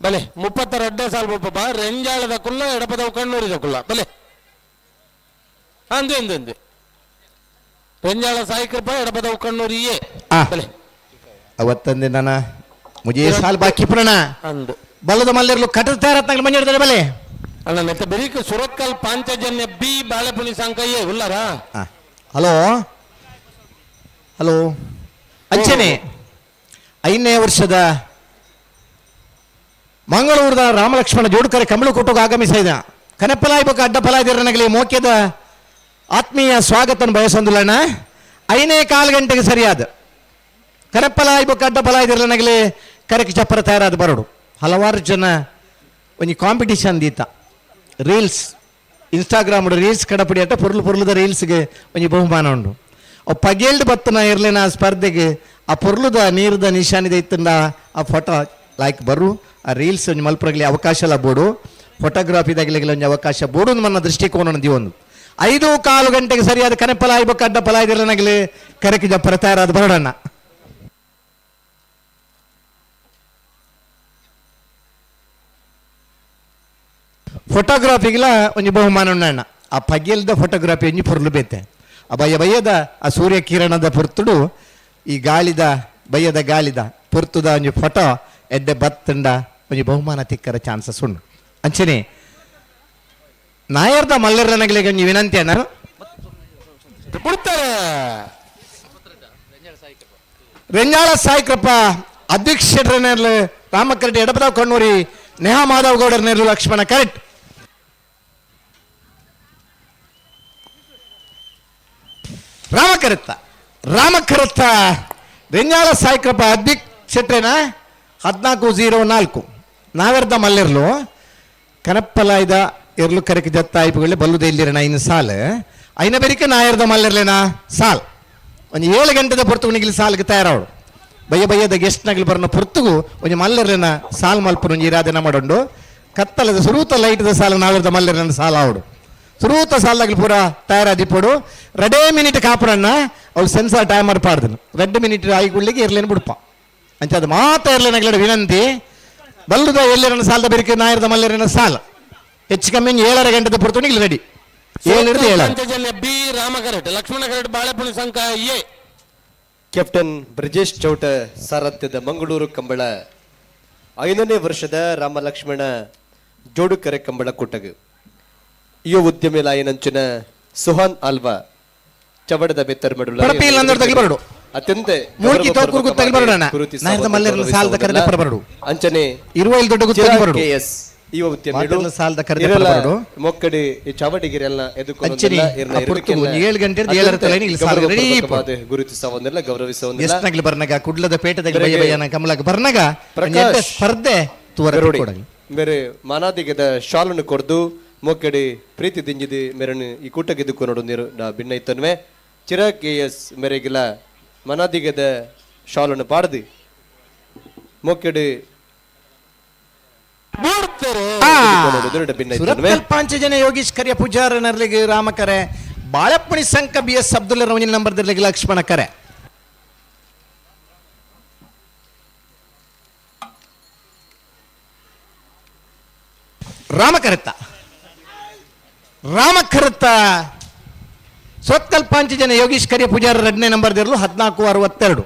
ಬಲೆ 32 ಸಾಲ್ ಬೊಬ್ಬ ರೆಂಜಾಳದ ಕುಲ್ಲ ಎಡಪದವು ಕಣ್ಣೂರಿದ ಕುಲ್ಲ ಬಲೆ ಅಂದೆ ಅಂದೆ ಅಂದೆ ರೆಂಜಾಳ ಸಾಯಿ ಕೃಪಾ ಎಡಪದವು ಕಣ್ಣೂರಿ ಎ ಬಲೆ ಅವತ್ತಂದೆ ನನ್ನ ಮುಜೆ ಸಾಲ್ ಬಾಕಿ ಪುರಣ ಅಂದು ಬಲದ ಮಲ್ಲಿರ್ಲು ಕಟದ ತಯಾರತ್ನಾಗಲಿ ಮಂಜಾಡ್ತಾರೆ ಬಲೆ ಅಣ್ಣ ನೆತ್ತ ಬೆರೀಕ ಸುರತ್ಕಲ್ ಪಾಂಚಜನ್ಯ ಬಿ ಬಾಳೆಪುಣಿ ಸಂಕಯ್ಯ ಉಲ್ಲಾರಾ. ಹಲೋ ಹಲೋ ಅಂಚನೆ 5ನೇ ವರ್ಷದ ಮಂಗಳೂರದ ರಾಮಲಕ್ಷ್ಮಣ ಜೋಡುಕರೆ ಕಮಲಕೋಟೆಗೆ ಆಗಮಿಸಿದ ಕನಪಲಾಯ್ಬಕ ಅಡ್ಡಪಲಾಯ್ದಿರನಗಲಿ ಮೋಕ್ಯದ ಆತ್ಮೀಯ ಸ್ವಾಗತನ ಬಯಸೊಂದುಲಣ್ಣ. 5:15 ಗಂಟೆಗೆ ಸರಿಯಾದ ಕನಪಲಾಯ್ಬಕ ಅಡ್ಡಪಲಾಯ್ದಿರನಗಲಿ ಕರಕ ಚಪ್ಪರ ತಯಾರಾದ ಬರಡು. ಹಲವಾರು ಜನ ಒಂಜಿ ಕಾಂಪಿಟಿಷನ್ ದೀತ ರೀಲ್ಸ್ ಇನ್ಸ್ಟಾಗ್ರಾಮ್ ರೀಲ್ಸ್ ಕಡಪಡಿ ಅಟ್ಟ ಪೊರ್ಲು ಪೊರ್ಲುದ ರೀಲ್ಸ್ಗೆ ಒಂಜಿ ಬಹುಮಾನ ಉಂಡು. ಅವು ಪಗೇಲ್ಡ್ ಬತ್ತನ ಇರ್ಲಿನ ಆ ಸ್ಪರ್ಧೆಗೆ ಆ ಪೊರ್ಲುದ ನೀರುದ ನಿಶಾನಿದ ಇತ್ತಂದ ಆ ಫೋಟೋ ಲೈಕ್ ಬರು ಆ ರೀಲ್ಸ್ ಒಂಜಿ ಮಲ್ಪರಗಲಿ ಅವಕಾಶ ಎಲ್ಲ ಬೋಡು ಫೋಟೋಗ್ರಾಫಿದಾಗಲಿಗೆ ಒಂಜಿ ಅವಕಾಶ ಬೋಡು ನನ್ನ ದೃಷ್ಟಿಕೋನ ಒಂದು 5:15 ಗಂಟೆಗೆ ಸರಿಯಾದ ಕನೆಪಲಾಯ್ಬೇಕು ಅಡ್ಡ ಪಲಾಯ್ದಿರನಗಲಿ ಕರಕಿ ಜಪ್ಪರ ತಯಾರಾದ ಬರೋಡಣ್ಣ. ಫೋಟೋಗ್ರಾಫಿಗೆಲ್ಲ ಒಂಜಿ ಬಹುಮಾನ ಉಂಡಣ್ಣ. ಆ ಪಗೆಲ್ದ ಫೋಟೋಗ್ರಾಫಿ ಒಂಜಿ ಪೊರ್ಲು ಬೇತೆ ಆ ಬಯ್ಯ ಬಯ್ಯದ ಆ ಸೂರ್ಯ ಕಿರಣದ ಪೊರ್ತುಡು ಈ ಗಾಳಿದ ಬಯ್ಯದ ಗಾಳಿದ ಪೊರ್ತುದ ಒಂಜಿ ಫೋಟೋ ಎಡ್ಡೆ ಬತ್ತಂಡ ಒಂಜಿ ಬಹುಮಾನ ತಿಕ್ಕರ ಚಾನ್ಸಸ್ ಉಂಡು. ಅಂಚನೆ ನಾಯರ್ದ ಮಲ್ಲರನಗಲಿಗೆ ಒಂಜಿ ವಿನಂತಿ ಅಣ್ಣ. ರೆಂಜಾಳ ಸಾಯಿ ಕೃಪಾ ಅಧ್ಯಕ್ಷರನ್ನೆಲ್ಲ ರಾಮಕರೆಡ್ಡಿ ಎಡಪದ ಕಣ್ಣೂರಿ ನೇಹಾ ಮಾಧವ್ ಗೌಡರ್ ನೆರಳು ಲಕ್ಷ್ಮಣ ಕರೆಕ್ಟ್. ರಾಮಕರತ್ತ ರಾಮಕರತ್ತ ರೆಂಜಾಳ ಸಾಯಿ ಕೃಪಾ ಅಧ್ಯಕ್ಷರೇನ 14.04 ನಾವೆರ್ದ ಮಲ್ಲಿರ್ಲು ಕನಪ್ಪಲಾಯ್ದ ಎರ್ಲು ಕರಕಿ ಜತ್ತಾಯಿಪುಗಳು ಬಲ್ಲುದ ಇಲ್ಲಿರಣ ಇನ್ನು ಸಾಲ್ ಐನ ಬೆರಿಕೆ ನಾಯರ್ದ ಮಲ್ಲಿರ್ಲೇನಾ ಸಾಲ್ ಒಂದು 7 ಗಂಟೆದ ಪೊರ್ತುಗು ಸಾಲ್ಗೆ ತಯಾರಾವಡು ಬಯ್ಯ ಬಯ್ಯದ ಗೆಸ್ಟ್ನಗಲು ಬರೋಣ ಪೊರ್ತುಗು ಒಂಜಿ ಮಲ್ಲಿರ್ಲೇನ ಸಾಲ್ ಮಲ್ಪುನ ಒಂಜಿ ಇರಾದೆನ ಮಾಡೋಂಡು ಕತ್ತಲದ ಸುರೂತ ಲೈಟ್ದ ಸಾಲ ನಾವೆರ್ದ ಮಲ್ಲಿರ್ಲೇನ ಸಾಲ ಆವಡು ಸುರೂತ ಸಾಲದಾಗಲು ಪೂರ ತಯಾರಾದಿಪ್ಪಡು ರೆಡೇ ಮಿನಿಟ್ ಕಾಪುರಣ್ಣ ಅವ್ಳು ಸೆನ್ಸಾರ್ ಟೈಮರ್ ಪಾಡ್ದನು ರೆಡ್ ಮಿನಿಟ್ ಆಯಿಗುಳ್ಳಿಗೆ ಇರ್ಲೇನು ಬಿಡ್ಪ ಅಂಚ ಅದು ಮಾತಾ ಇರ್ಲೇನಗ್ಲಡ ವಿನಂತಿ ಬಲ್ಲುದ ಎಲ್ಲರನ್ನ ಸಾಲದ ಬೆರಿಕೆ ನಾಯರ್ದ ಮಲ್ಲರನ್ನ ಸಾಲ ಹೆಚ್ಚು ಕಮ್ಮಿ 7.5 ಗಂಟೆದ ಪೊರ್ತುಗು ಇಲ್ಲಿ ರೆಡಿ 7 ಹಿಡಿದು 7. ಪಾಂಚಜನ್ಯ ಬಿ ರಾಮಕರೆಟ್ ಲಕ್ಷ್ಮಣ ಕರೆಟ್ ಬಾಳೆಪುಣಿ ಸಂಕ ಎ. ಕ್ಯಾಪ್ಟನ್ ಬ್ರಜೇಶ್ ಚೌಟ ಸಾರಥ್ಯದ ಮಂಗಳೂರು ಕಂಬಳ 5ನೇ ವರ್ಷದ ರಾಮಲಕ್ಷ್ಮಣ ಜೋಡುಕರೆ ಕಂಬಳ ಕೂಟಗು ಯುವ ಉದ್ಯಮಿ ಲಾಯನಂಚಿನ ಸುಹಾನ್ ಆಲ್ವಾ ಚವಡದ ಬೆತ್ತರ್ ಮಡುಲ ಅತ್ಯಂತ ಅಂಚನೆ ಯುವ ಉದ್ಯಮಿಗಳು ಮೊಕ್ಕಡಿ ಚಾವಡಿಗೆರೆಲ್ಲ ಗುರುತಿಸವನ್ನೆಲ್ಲ ಗೌರವಿಸವನ್ನೆಲ್ಲ ಬರ್ನಗ ಕುಡ್ಲದ ಪೇಟದ ಕಮಲಗ ಬರ್ನಗ ಸ್ಪರ್ಧೆ ಬೇರೆ ಮಾನಾದಿಗದ ಶಾಲನ್ನು ಕೊರ್ದು ಮೊಕ್ಕಡಿ ಪ್ರೀತಿ ದಿಂಜಿದಿ ಮೇರನ್ನು ಈ ಕೂಟಗಿದ್ದಕ್ಕೂ ನೋಡು ನೀರು ನಾ ಭಿನ್ನ ಇತ್ತನ್ವೆ ಚಿರಾಗ್ ಕೆ ಎಸ್ ಮೇರೆಗಿಲ ಮನಾದಿಗದ ಶಾಲನ್ನು ಪಾಡ್ದು ಮೊಕ್ಕಡಿ ಪಾಂಚಜನ ಯೋಗೀಶ್ ಕರಿಯ ಪೂಜಾರ ನರ್ಲಿಗೆ ರಾಮಕರೆ ಬಾಳಪ್ಪಣಿ ಸಂಕ ಬಿ ಎಸ್ ಅಬ್ದುಲ್ಲ ರವನಿ ನಂಬರ್ ದರ್ಲಿಗೆ ಲಕ್ಷ್ಮಣ ಕರೆ. ರಾಮಕರತ್ತ ರಾಮಕರತ್ತ ಸೊತ್ಕಲ್ ಪಾಂಚಜನ ಯೋಗೀಶ್ ಕರಿಯ ಪೂಜಾರ 2ನೇ ನಂಬರ್ ದಿರಲು 14.62.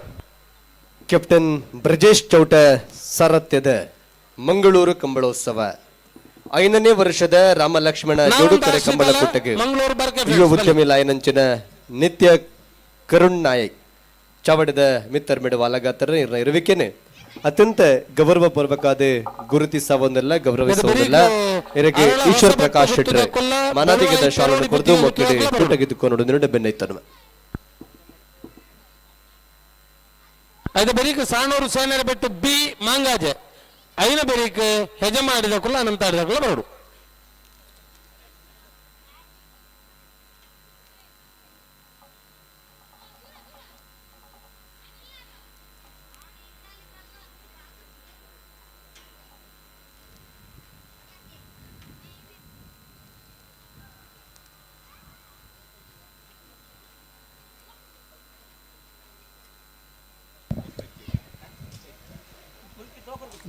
ಕ್ಯಾಪ್ಟನ್ ಬ್ರಜೇಶ್ ಚೌಟ ಸಾರಥ್ಯದ ಮಂಗಳೂರು ಕಂಬಳೋತ್ಸವ 5ನೇ ವರ್ಷದ ರಾಮಲಕ್ಷ್ಮಣ ಜೋಡುಕರೆ ಕಂಬಳ ಕೂಟಕ್ಕೆ ಯುವ ಉದ್ಯಮಿ ಲಾಯನಂಚಿನ ನಿತ್ಯ ಕರುಣ್ ನಾಯಕ್ ಚಾವಡದ ಮಿತ್ತರ್ ಮೆಡು ವಾಲಗಾತರ ಇರುವಿಕೆನೆ ಅತ್ಯಂತ ಗೌರವ ಪೂರ್ವಕಾದ ಗುರುತಿಸವನ್ನೆಲ್ಲ ಗೌರವಿಸುವುದಿಲ್ಲ. ಇರಗೆ ಈಶ್ವರ್ ಪ್ರಕಾಶ್ ಶೆಟ್ಟರ್ ಮನಾದಿಗದ ಶಾಲನ್ನು ಕೊರದು ಮೊಕ್ಕಿಡಿ ಕೂಟಗಿದ್ದುಕೊಂಡು ನೋಡು ಬೆನ್ನೈತನು. ಐದು ಬೆರಿಕ್ ಸಾಣೂರು ಸೇನರ ಬೆಟ್ಟು ಬಿ ಮಾಂಗಾಜೆ ಐನ ಬೆರಿಕ್ ಹೆಜ ಮಾಡಿದ ಕುಲ್ಲ ಅನಂತಾಡಿದ ಕುಲ್ಲ ಬರೋಡು.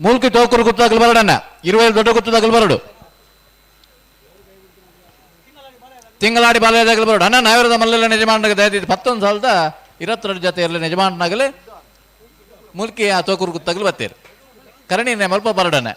ಮೂಲ್ಕಿ ಟೋಕರು ಗುತ್ತಾಗಲು ಬರಡಣ್ಣ 25 ದೊಡ್ಡ ಗುತ್ತದಾಗಲು ಬರಡು ತಿಂಗಳಾಡಿ ಬಾಲ್ಯದಾಗಲು ಬರಡು ಅಣ್ಣ ನಾವಿರದ ಮಲ್ಲೆಲ್ಲ ಯಜಮಾನನಾಗ ದಯದಿದ್ದು 11 ಸಾಲದ 22 ಜೊತೆ ಇರಲಿ ಯಜಮಾನನಾಗಲೇ ಮುಲ್ಕಿ ಆ ತೋಕೂರು ಗುತ್ತಾಗಲು ಬತ್ತೀರಿ ಕರಣಿ ಮಲ್ಪ ಬರಡಣ್ಣ.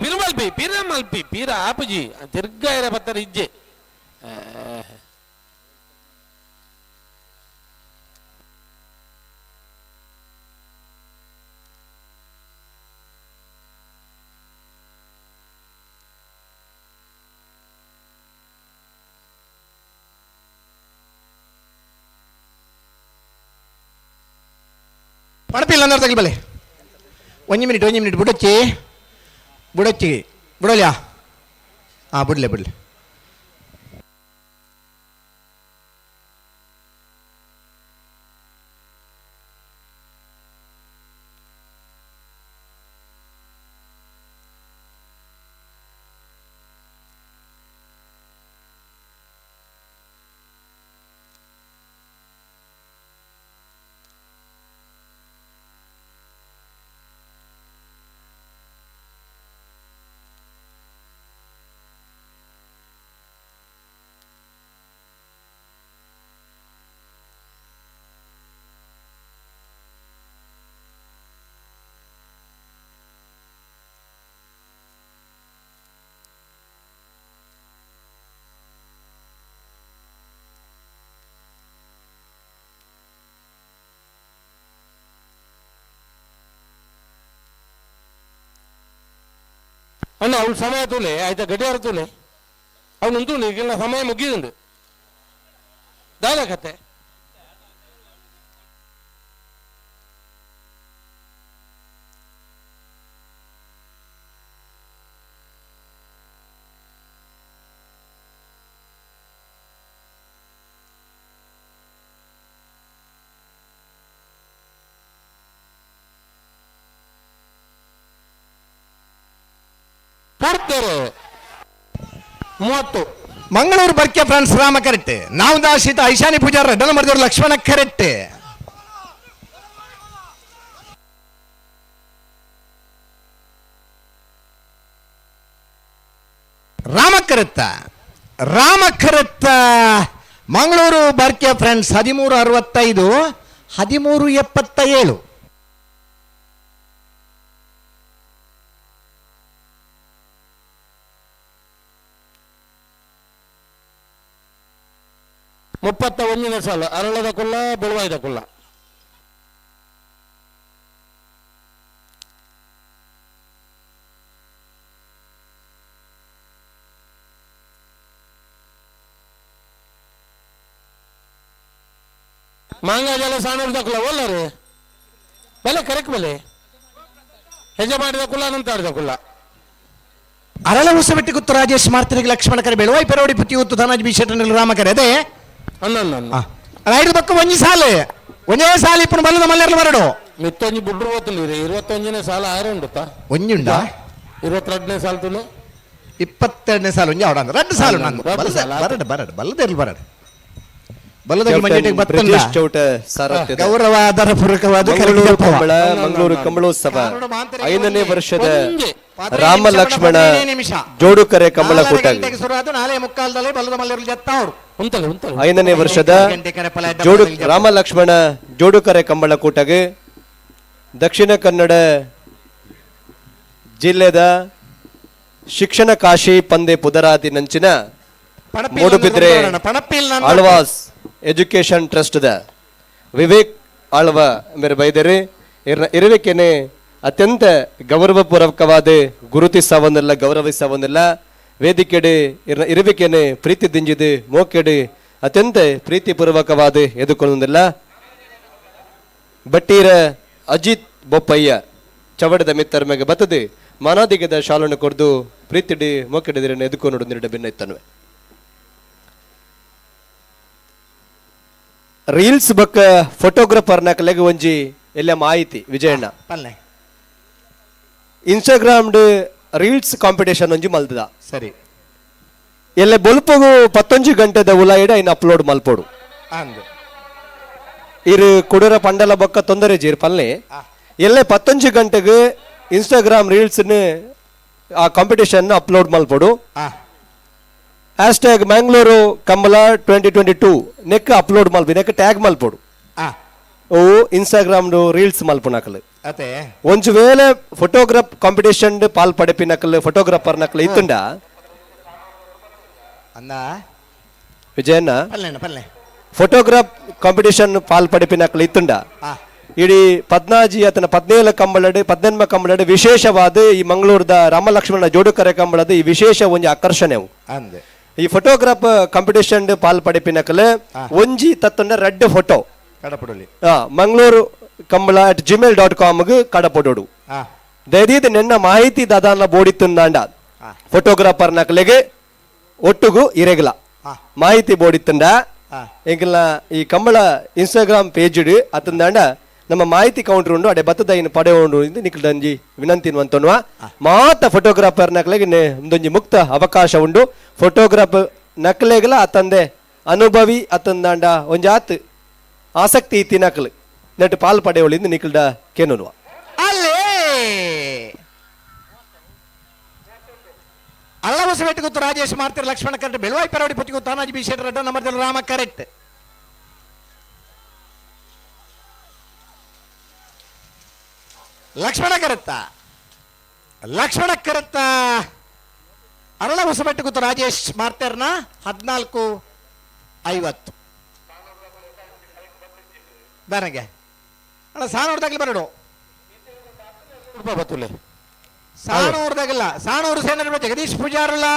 ಬಿರುಮಲ್ಪಿ ಪಿರಮಲ್ಪಿ ಪೀರ ಆಪುಜಿ ತಿರ್ಗಾಯರ ಬತ್ತರ ಇಜ್ಜೆ ಪಣಪಿಲ್ಲ ಅಂದ್ರೆ ತಗಲಿ ಒಂಜಿ ಮಿನಿಟ್ ಒಂಜಿ ಮಿನಿಟ್ ಬುಡಚ್ಚಿ ಬುಡಚ್ಚಿ ಬುಡಲ್ಯಾ ಹಾಂ ಬಿಡ್ಲೆ ಬಿಡ್ಲೆ. ಅಣ್ಣ ಅವ್ನು ಸಮಯ ತೂಲೆ ಆಯ್ತಾ ಗಡಿಯಾರ ತೂಲೆ ಅವನು ತೂಲೆ ಈಗಿನ ಸಮಯ ಮುಗಿದುಂಡು ದಾದ ಕತೆ 30 ಮಂಗಳೂರು ಬರ್ಕೆ ಫ್ರೆಂಡ್ಸ್ ರಾಮ ಕರೆಕ್ಟ್ ನಾವು ದಾಶಿತ ಐಶಾನಿ ಪೂಜಾರ ರೆಡ್ಡನ ಮಾಡಿದವರು ಲಕ್ಷ್ಮಣ ಕರೆಕ್ಟ್. ರಾಮ ಕರೆತ್ತ ರಾಮ ಕರೆತ್ತ ಮಂಗಳೂರು ಬರ್ಕೆ ಫ್ರೆಂಡ್ಸ್ 13:65 13:77. 31ನೇ ಸಾಲು ಅರಳದ ಕುಲ್ಲ ಬೆಳುವಾಯ್ದ ಕುಲ್ಲ ಮಾಂಗಾಜಲ ಸಾಣದ ಕುಲ್ಲ ಒಲ್ಲರು ಬಲೆ ಕರೆಕ್ಟ್ ಬಲೆ ಹೆಜ್ಜೆ ಮಾಡಿದ ಕುಲ್ಲ ನಂತಾಡಿದ ಕುಲ್ಲ ಅರಳ ಹೊಸಬೆಟ್ಟಿ ಗುತ್ತು ರಾಜೇಶ್ ಮಾರ್ತನಿಗೆ ಲಕ್ಷ್ಮಣ ಕರೆ ಬೆಳುವಾಯಿ ಪೆರೋಡಿ ಪುತ್ತಿ ಉತ್ತು ಧನಾಜ್ ಬಿ ಶೆಟ್ಟನಲ್ಲಿ ರಾಮ ಕರೆ ಅದೇ ಐದು ಪಕ್ಕ ಒಂಜಿ ಸಾಲೆ ಒಂಜೇ ಸಾಲ ಇಪ್ಪನು ಬಲ್ಲದ ಮಲ್ಲೆರ್ಲ ಬರಡು ಮಿತ್ತೊಂಜಿ ಬುಡ್ರು ಹೋತುಂಡು 21ನೇ ಸಾಲ ಆರು ಉಂಡುತ್ತಾ ಒಂಜಿ ಉಂಡಾ 22ನೇ ಸಾಲ ತುಲೆ 22ನೇ ಸಾಲು ಒಂಜಿ ಅವಡ ರಡ್ಡು ಸಾಲು ನಂದು ಬರಡ್ ಬರಡ್ ಬಲ್ಲದಿರ್ಲಿ ಬರಡ್ ಬಲ್ಲದಲ್ಲಿ ಮಂಜೆಟಿಗೆ ಬತ್ತಂಡ ಚೌಟ ಸಾರಥ್ಯದ ಗೌರವಾದರ ಪೂರ್ವಕವಾದ ಮಂಗಳೂರು ಕಂಬಳ ಮಂಗಳೂರು ಕಂಬಳೋತ್ಸವ 5ನೇ ವರ್ಷದ ರಾಮ ಲಕ್ಷ್ಮಣ ಜೋಡುಕರೆ ಕಂಬಳ ಕೂಟ ಶುರುವಾದ ನಾಳೆ ಮುಕ್ಕಾಲದಲ್ಲಿ ಬಲ್ಲದ ಮಲ್ಲರು ಜತ್ತ ಅವರು 5ನೇ ವರ್ಷದ ಜೋಡು ರಾಮ ಲಕ್ಷ್ಮಣ ಜೋಡುಕರೆ ಕಂಬಳ ಕೂಟಗೆ ದಕ್ಷಿಣ ಕನ್ನಡ ಜಿಲ್ಲೆದ ಶಿಕ್ಷಣ ಕಾಶಿ ಪಂದೆ ಪುದರಾತಿ ನಂಚಿನ Moodbidri Alva's education trust the Vivek Alva ಮೇರೆ ಬೈದರೆ ಇರುವಿಕೆನೆ ಅತ್ಯಂತ ಗೌರವಪೂರ್ವಕವಾದ ಗುರುತಿಸವನ್ನೆಲ್ಲ ಗೌರವಿಸವನ್ನೆಲ್ಲ ವೇದಿಕೆಡೆ ಇರುವಿಕೆನೆ ಪ್ರೀತಿ ದಿಂಜಿದೆ ಮೋಕೆಡೆ ಅತ್ಯಂತ ಪ್ರೀತಿಪೂರ್ವಕವಾದ ಎದುಕೊಂದಿಲ್ಲ. ಬಟ್ಟೀರ ಅಜಿತ್ ಬೊಪ್ಪಯ್ಯ ಚವಡದ ಮಿತ್ತರ್ ಮೇಗೆ ಬತ್ತದೆ ಮಾನಾದಿಗದ ಶಾಲನ್ನು ಕೊಡ್ದು ಪ್ರೀತಿಡಿ ಮೋಕೆಡಿದ್ರೆ ಎದುಕೊಂಡು ನಿರಡ ಬೆನ್ನ ಇತ್ತನ್ವೆ. ರೀಲ್ಸ್ ಬಕ್ಕ ಫೋಟೋಗ್ರಾಫರ್ ನಕಲೆಗೆ ಒಂಜಿ ಎಲ್ಲ ಮಾಹಿತಿ ವಿಜಯಣ್ಣ ಇನ್ಸ್ಟಾಗ್ರಾಮ್ ರೀಲ್ಸ್ ಕಾಂಪಿಟೇಷನ್ ಒಂಜಿ ಮಲ್ತದ ಸರಿ ಎಲ್ಲ ಬೊಲ್ಪಗು 11 ಗಂಟೆದ ಉಲಾಯಿಡ ಇನ್ನು ಅಪ್ಲೋಡ್ ಮಲ್ಪೋಡು ಇರು ಕುಡುರ ಪಂಡಲ ಬೊಕ್ಕ ತೊಂದರೆ ಜೀರ್ ಪಲ್ಲೆ ಎಲ್ಲ 11 ಗಂಟೆಗೆ ಇನ್ಸ್ಟಾಗ್ರಾಮ್ ರೀಲ್ಸ್ ಆ ಕಾಂಪಿಟೇಷನ್ ಅಪ್ಲೋಡ್ ಮಲ್ಪೋಡು ಹ್ಯಾಶ್ಟ್ಯಾಗ್ ಮ್ಯಾಂಗ್ಳೂರು ಕಂಬಳ 2022 ನೆಕ್ ಅಪ್ಲೋಡ್ ಮಲ್ಪಿ ನೆಕ್ ಟ್ಯಾಗ್ ಮಲ್ಪೋಡು ಓ ಇನ್ಸ್ಟಾಗ್ರಾಮ್ ರೀಲ್ಸ್ ಮಲ್ಪುನಕಲು ಒಂಜು ವೇಳೆ ಫೋಟೋಗ್ರಾಫ್ ಕಾಂಪಿಟೇಷನ್ ಪಾಲ್ ಪಡೆಪಿ ನಕಲ್ ಫೋಟೋಗ್ರಾಫರ್ ನಕಲ್ ಇತ್ತುಂಡ ವಿಜಯಣ್ಣ ಫೋಟೋಗ್ರಾಫ್ ಕಾಂಪಿಟೇಷನ್ ಪಾಲ್ ಪಡೆಪಿ ನಕಲ್ ಇತ್ತುಂಡ ಇಡೀ ಪದ್ನಾಜಿ ಆತನ 17 ಕಂಬಳಡು 18 ಕಂಬಳಡು ವಿಶೇಷವಾದ ಈ ಮಂಗಳೂರದ ರಾಮಲಕ್ಷ್ಮಣ ಜೋಡುಕರೆ ಕಂಬಳದ ಈ ವಿಶೇಷ ಒಂಜಿ ಆಕರ್ಷಣೆ ಈ ಫೋಟೋಗ್ರಾಫ್ ಕಾಂಪಿಟೇಷನ್ ಪಾಲ್ ಪಡೆಪಿನಕಲ್ ಒಂಜಿ ತತ್ತೊಂಡ ರೆಡ್ ಫೋಟೋ ಮಂಗಳೂರು ಕಂಬಳ @gmail.com ಕಡಪೊಡೋಡು ದಯದೀದ ನೆನ್ನ ಮಾಹಿತಿ ದಾದಾನ ಬೋಡಿತ್ತುಂದಾಂಡ ಫೋಟೋಗ್ರಾಫರ್ ನಕಲೆಗೆ ಒಟ್ಟುಗು ಇರೆಗಲ ಮಾಹಿತಿ ಬೋಡಿತ್ತುಂಡ ಎಂಕಲ್ನ ಈ ಕಂಬಳ ಇನ್ಸ್ಟಾಗ್ರಾಮ್ ಪೇಜ್ ಅತ್ತಂದಾಂಡ ನಮ್ಮ ಮಾಹಿತಿ ಕೌಂಟರ್ ಉಂಡು ಅಡೆ ಬತ್ತದ ಇನ್ನು ಪಡೆ ಉಂಡು ನಿಖಿಲ್ದಂಜಿ ವಿನಂತಿ ಅಂತನ್ನುವ ಮಾತ ಫೋಟೋಗ್ರಾಫರ್ ನಕಲೆಗೆ ಒಂದೊಂಜಿ ಮುಕ್ತ ಅವಕಾಶ ಉಂಡು ಫೋಟೋಗ್ರಾಫರ್ ನಕಲೆಗಲ ಅತ್ತಂದೆ ಅನುಭವಿ ಅತ್ತಂದಾಂಡ ಒಂಜಾತ್ ಆಸಕ್ತಿ ಇತ್ತಿ ನಕಲು ನೆಟ್ ಪಾಲ್ ಪಡೆಯವಳಿಂದ ನಿಖಿಲ್ಡ ಕೇನುವ ಅಲ್ಲೇ ಅಲ್ಲ ಹೊಸಪೇಟೆ ಗೊತ್ತು ರಾಜೇಶ್ ಮಾಡ್ತಾರೆ ಲಕ್ಷ್ಮಣ ಕರೆಕ್ಟ್ ಬೆಳವಾಯಿ ಪರವಡಿ ಪುತ್ತಿಗೂ ತಾನಾಜಿ ಬಿ ಶೆಟ್ಟರ್ ಅಡ್ಡ ನಂಬರ್ ರಾಮ ಕರೆಕ್ಟ್ ಲಕ್ಷ್ಮಣ ಕರೆತ್ತ ಲಕ್ಷ್ಮಣ ಕರೆತ್ತ ಅರಳ ಹೊಸಬೆಟ್ಟು ಗೊತ್ತು ರಾಜೇಶ್ ಮಾರ್ತಾರನ 14:50 ನನಗೆ ಅಣ್ಣ ಸಾನೂರ್ದಾಗಲಿ ಬರಡು ಸಾಣೂರ್ದಾಗಲ್ಲ ಸಾಣೂರು ಸೇನರ್ ಜಗದೀಶ್ ಪೂಜಾರಲ್ಲ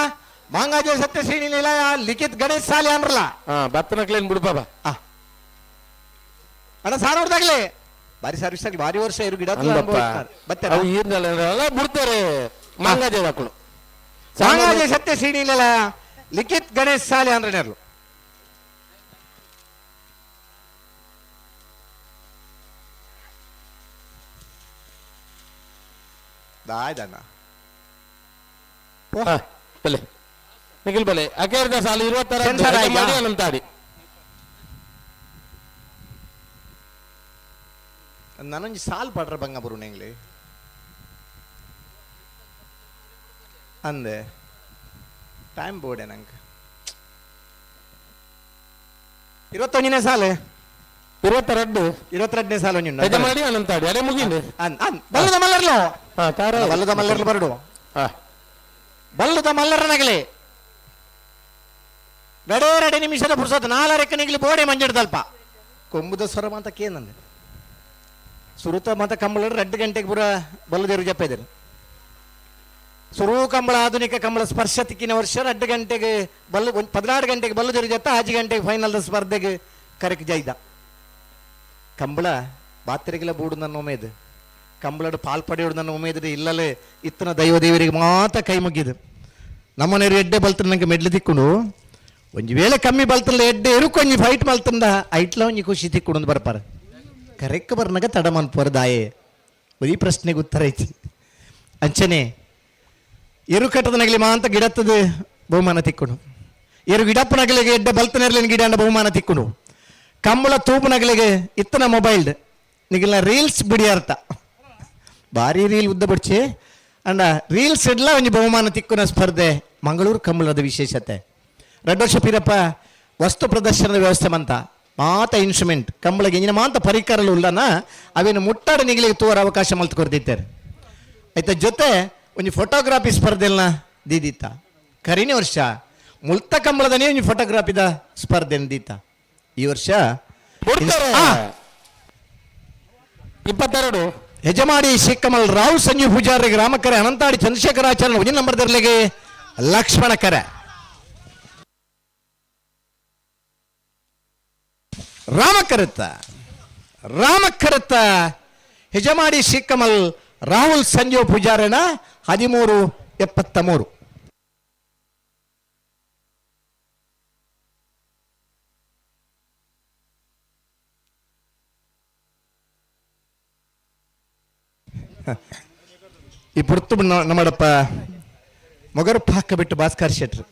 ಮಾಂಗಾಜೆ ಸತ್ಯಶ್ರೀ ನಿಲಯ ಲಿಖಿತ್ ಗಣೇಶ್ ಸಾಲಿ ಅನ್ರಲ್ಲ ಬತ್ತನಕ್ಲೇನ್ ಬಿಡು ಬಾಬಾ ಅಣ್ಣ ಸಾಣೂರ್ದಾಗಲಿ ಬಾರಿ ಸರ್ವಿಸ್ ಆಗಲಿ ಭಾರಿ ವರ್ಷ ಇರು ಗಿಡ ಬಿಡ್ತಾರೆ ಮಾಂಗಾಜೆ ಮಕ್ಕಳು ಮಾಂಗಾಜೆ ಸತ್ಯಶ್ರೀ ನಿಲಯ ಲಿಖಿತ್ ಗಣೇಶ್ ಸಾಲಿ ಅಂದ್ರೆ ನೆರಳು ದಾಯ್ದಣ್ಣ ಬಲೆ ನಿಖಿಲ್ ಬಲೆ ಅಕೇರ್ದ ಸಾಲು 26 ಮಾಡಿ ಅನಂತಾಡಿ ನಾನೊಂಜಿ ಸಾಲ್ ಪಾಡ್ರ ಬಂಗ ಬರು ನೆಂಗ್ಲಿ ಅಂದೆ ಟೈಮ್ ಬೋರ್ಡೆ ನಂಗೆ 21ನೇ ಸಾಲು 22 22ನೇ ಸಾಲು ಒಂಜಿ ಮಾಡಿ ಅನಂತಾಡಿ ಅರೆ ಮುಗಿಂದು ಬಲ್ಲದ ಮಲ್ಲರ್ಲು ಬಲ್ಲದ ಮಲ್ಲರ್ಲು ಬರಡು ಬಲ್ಲದ ಮಲ್ಲರನಗಲಿ ಎರಡೆರಡು ನಿಮಿಷದ ಪುರುಷತ್ ನಾಲ್ಕಕ್ಕೆ ನಿಗಲಿ ಬೋಡೆ ಮಂಜಿಡ್ದಲ್ಪ ಕೊಂಬುದ ಸ್ವರ ಮಾತ ಕೇನಂದೆ ಸುರುತ ಮಾತ ಕಂಬಳ 2 ಗಂಟೆಗೆ ಪೂರ ಬಲ್ಲದೇರು ಜಪ್ಪ ಇದ್ದಾರೆ ಸುರು ಕಂಬಳ ಆಧುನಿಕ ಕಂಬಳ ಸ್ಪರ್ಶ ತಿಕ್ಕಿನ ವರ್ಷ 2 ಗಂಟೆಗೆ ಬಲ್ಲ 16 ಗಂಟೆಗೆ ಬಲ್ಲದೇರು ಜತ್ತ 5 ಗಂಟೆಗೆ ಫೈನಲ್ ಸ್ಪರ್ಧೆಗೆ ಕರೆಕ್ ಜೈದ ಕಂಬಳ ಬಾತ್ರೆಗೆಲ್ಲ ಬೂಡು ನನ್ನ ಉಮೇದು ಕಂಬಳಡು ಪಾಲ್ ಪಡೆಯೋಡು ನನ್ನ ಉಮೇದಿದೆ ಇಲ್ಲಲೇ ಇತ್ತನ ದೈವ ದೇವರಿಗೆ ಮಾತ್ರ ಕೈ ಮುಗ್ಗಿದು ನಮ್ಮನೇರು ಎಡ್ಡೆ ಬಲ್ತನ ನಂಗೆ ಮೆಡ್ಲು ತಿಕ್ಕೊಂಡು ಒಂಜಿ ವೇಳೆ ಕಮ್ಮಿ ಬಲ್ತಲ್ಲ ಎಡ್ಡೆ ಎರುಕೊಂಜಿ ಫೈಟ್ ಮಲ್ತಂದ ಐಟ್ಲ ಒಂಜಿ ಖುಷಿ ತಿಕ್ಕೊಂಡು ಬರ್ಪಾರ ಕರೆಕ್ ಬರ್ನಾಗ ತಡ ಮನ್ಪುವರ ದಾಯೆ ಬರೀ ಪ್ರಶ್ನೆಗೆ ಉತ್ತರ ಐತಿ. ಅಂಚನೆ ಎರುಕಟ್ಟದ ನಗಲಿ ಮಾಂತ ಗಿಡತ್ತದ ಬಹುಮಾನ ತಿಕ್ಕುಡು. ಎರು ಗಿಡಪ್ಪನಗಲಿಗೆ ಎಡ್ಡೆ ಬಲ್ತನೆರ್ಲಿನ ಗಿಡ ಬಹುಮಾನ ತಿಕ್ಕುಡು. ಕಂಬಳ ತೂಪುನಗಲಿಗೆ ಇತ್ತನ ಮೊಬೈಲ್ ನಿಗಲ್ನ ರೀಲ್ಸ್ ಬಿಡಿಯಾರ್ತ ಭಾರಿ ರೀಲ್ ಉದ್ದ ಬಿಡ್ಚಿ ಅಂಡ ರೀಲ್ಸ್ ಇಡ್ಲ ಒಂಜಿ ಬಹುಮಾನ ತಿಕ್ಕುನ ಸ್ಪರ್ಧೆ ಮಂಗಳೂರು ಕಂಬಳದ ವಿಶೇಷತೆ. ರಡ್ಡು ವರ್ಷ ಪೀರಪ್ಪ ವಸ್ತು ಪ್ರದರ್ಶನದ ವ್ಯವಸ್ಥೆ ಮಂತ ಮಾತ ಇನ್ಸ್ಟ್ರೂಮೆಂಟ್ ಕಂಬಳಗೆ ಇಂಜಿನ ಮಾತ ಪರಿಕರಲು ಉಲ್ಲನ ಅವೇನು ಮುಟ್ಟಾಡ ನಿಗಲಿಗೆ ತೋರ ಅವಕಾಶ ಮಲ್ತು ಕೊರ್ದಿದ್ದಾರೆ. ಆಯ್ತ ಜೊತೆ ಒಂಜಿ ಫೋಟೋಗ್ರಾಫಿ ಸ್ಪರ್ಧೆಲ್ನ ದೀದಿತ್ತ. ಕರಿನೇ ವರ್ಷ ಮುಲ್ತ ಕಂಬಳದನೇ ಒಂಜಿ ಫೋಟೋಗ್ರಾಫಿದ ಸ್ಪರ್ಧೆ ದೀತ. ಈ ವರ್ಷ 22 ಯಜಮಾಡಿ ಶಿಕ್ಕಮಲ್ ರಾವ್ ಸಂಜೀವ್ ಪೂಜಾರಿ ಗ್ರಾಮಕರೆ ಅನಂತಾಡಿ ಚಂದ್ರಶೇಖರಾಚಾರ್ಯ ಒಂಜಿ ನಂಬರ್ ದರ್ಲೆಗೆ ಲಕ್ಷ್ಮಣ ಕರೆ. ರಾಮಕರತ್ತ ರಾಮಕರತ್ತ ಯಜಮಾಡಿ ಶಿಕ್ಕಮಲ್ ರಾಹುಲ್ ಸಂಜೀವ್ ಪೂಜಾರನ 13:73. ಈ ಪುರ್ತು ನಮ್ಮಡಪ್ಪ ಮೊಗರು ಪಾಕ ಬಿಟ್ಟು ಭಾಸ್ಕರ್ ಶೆಟ್ರು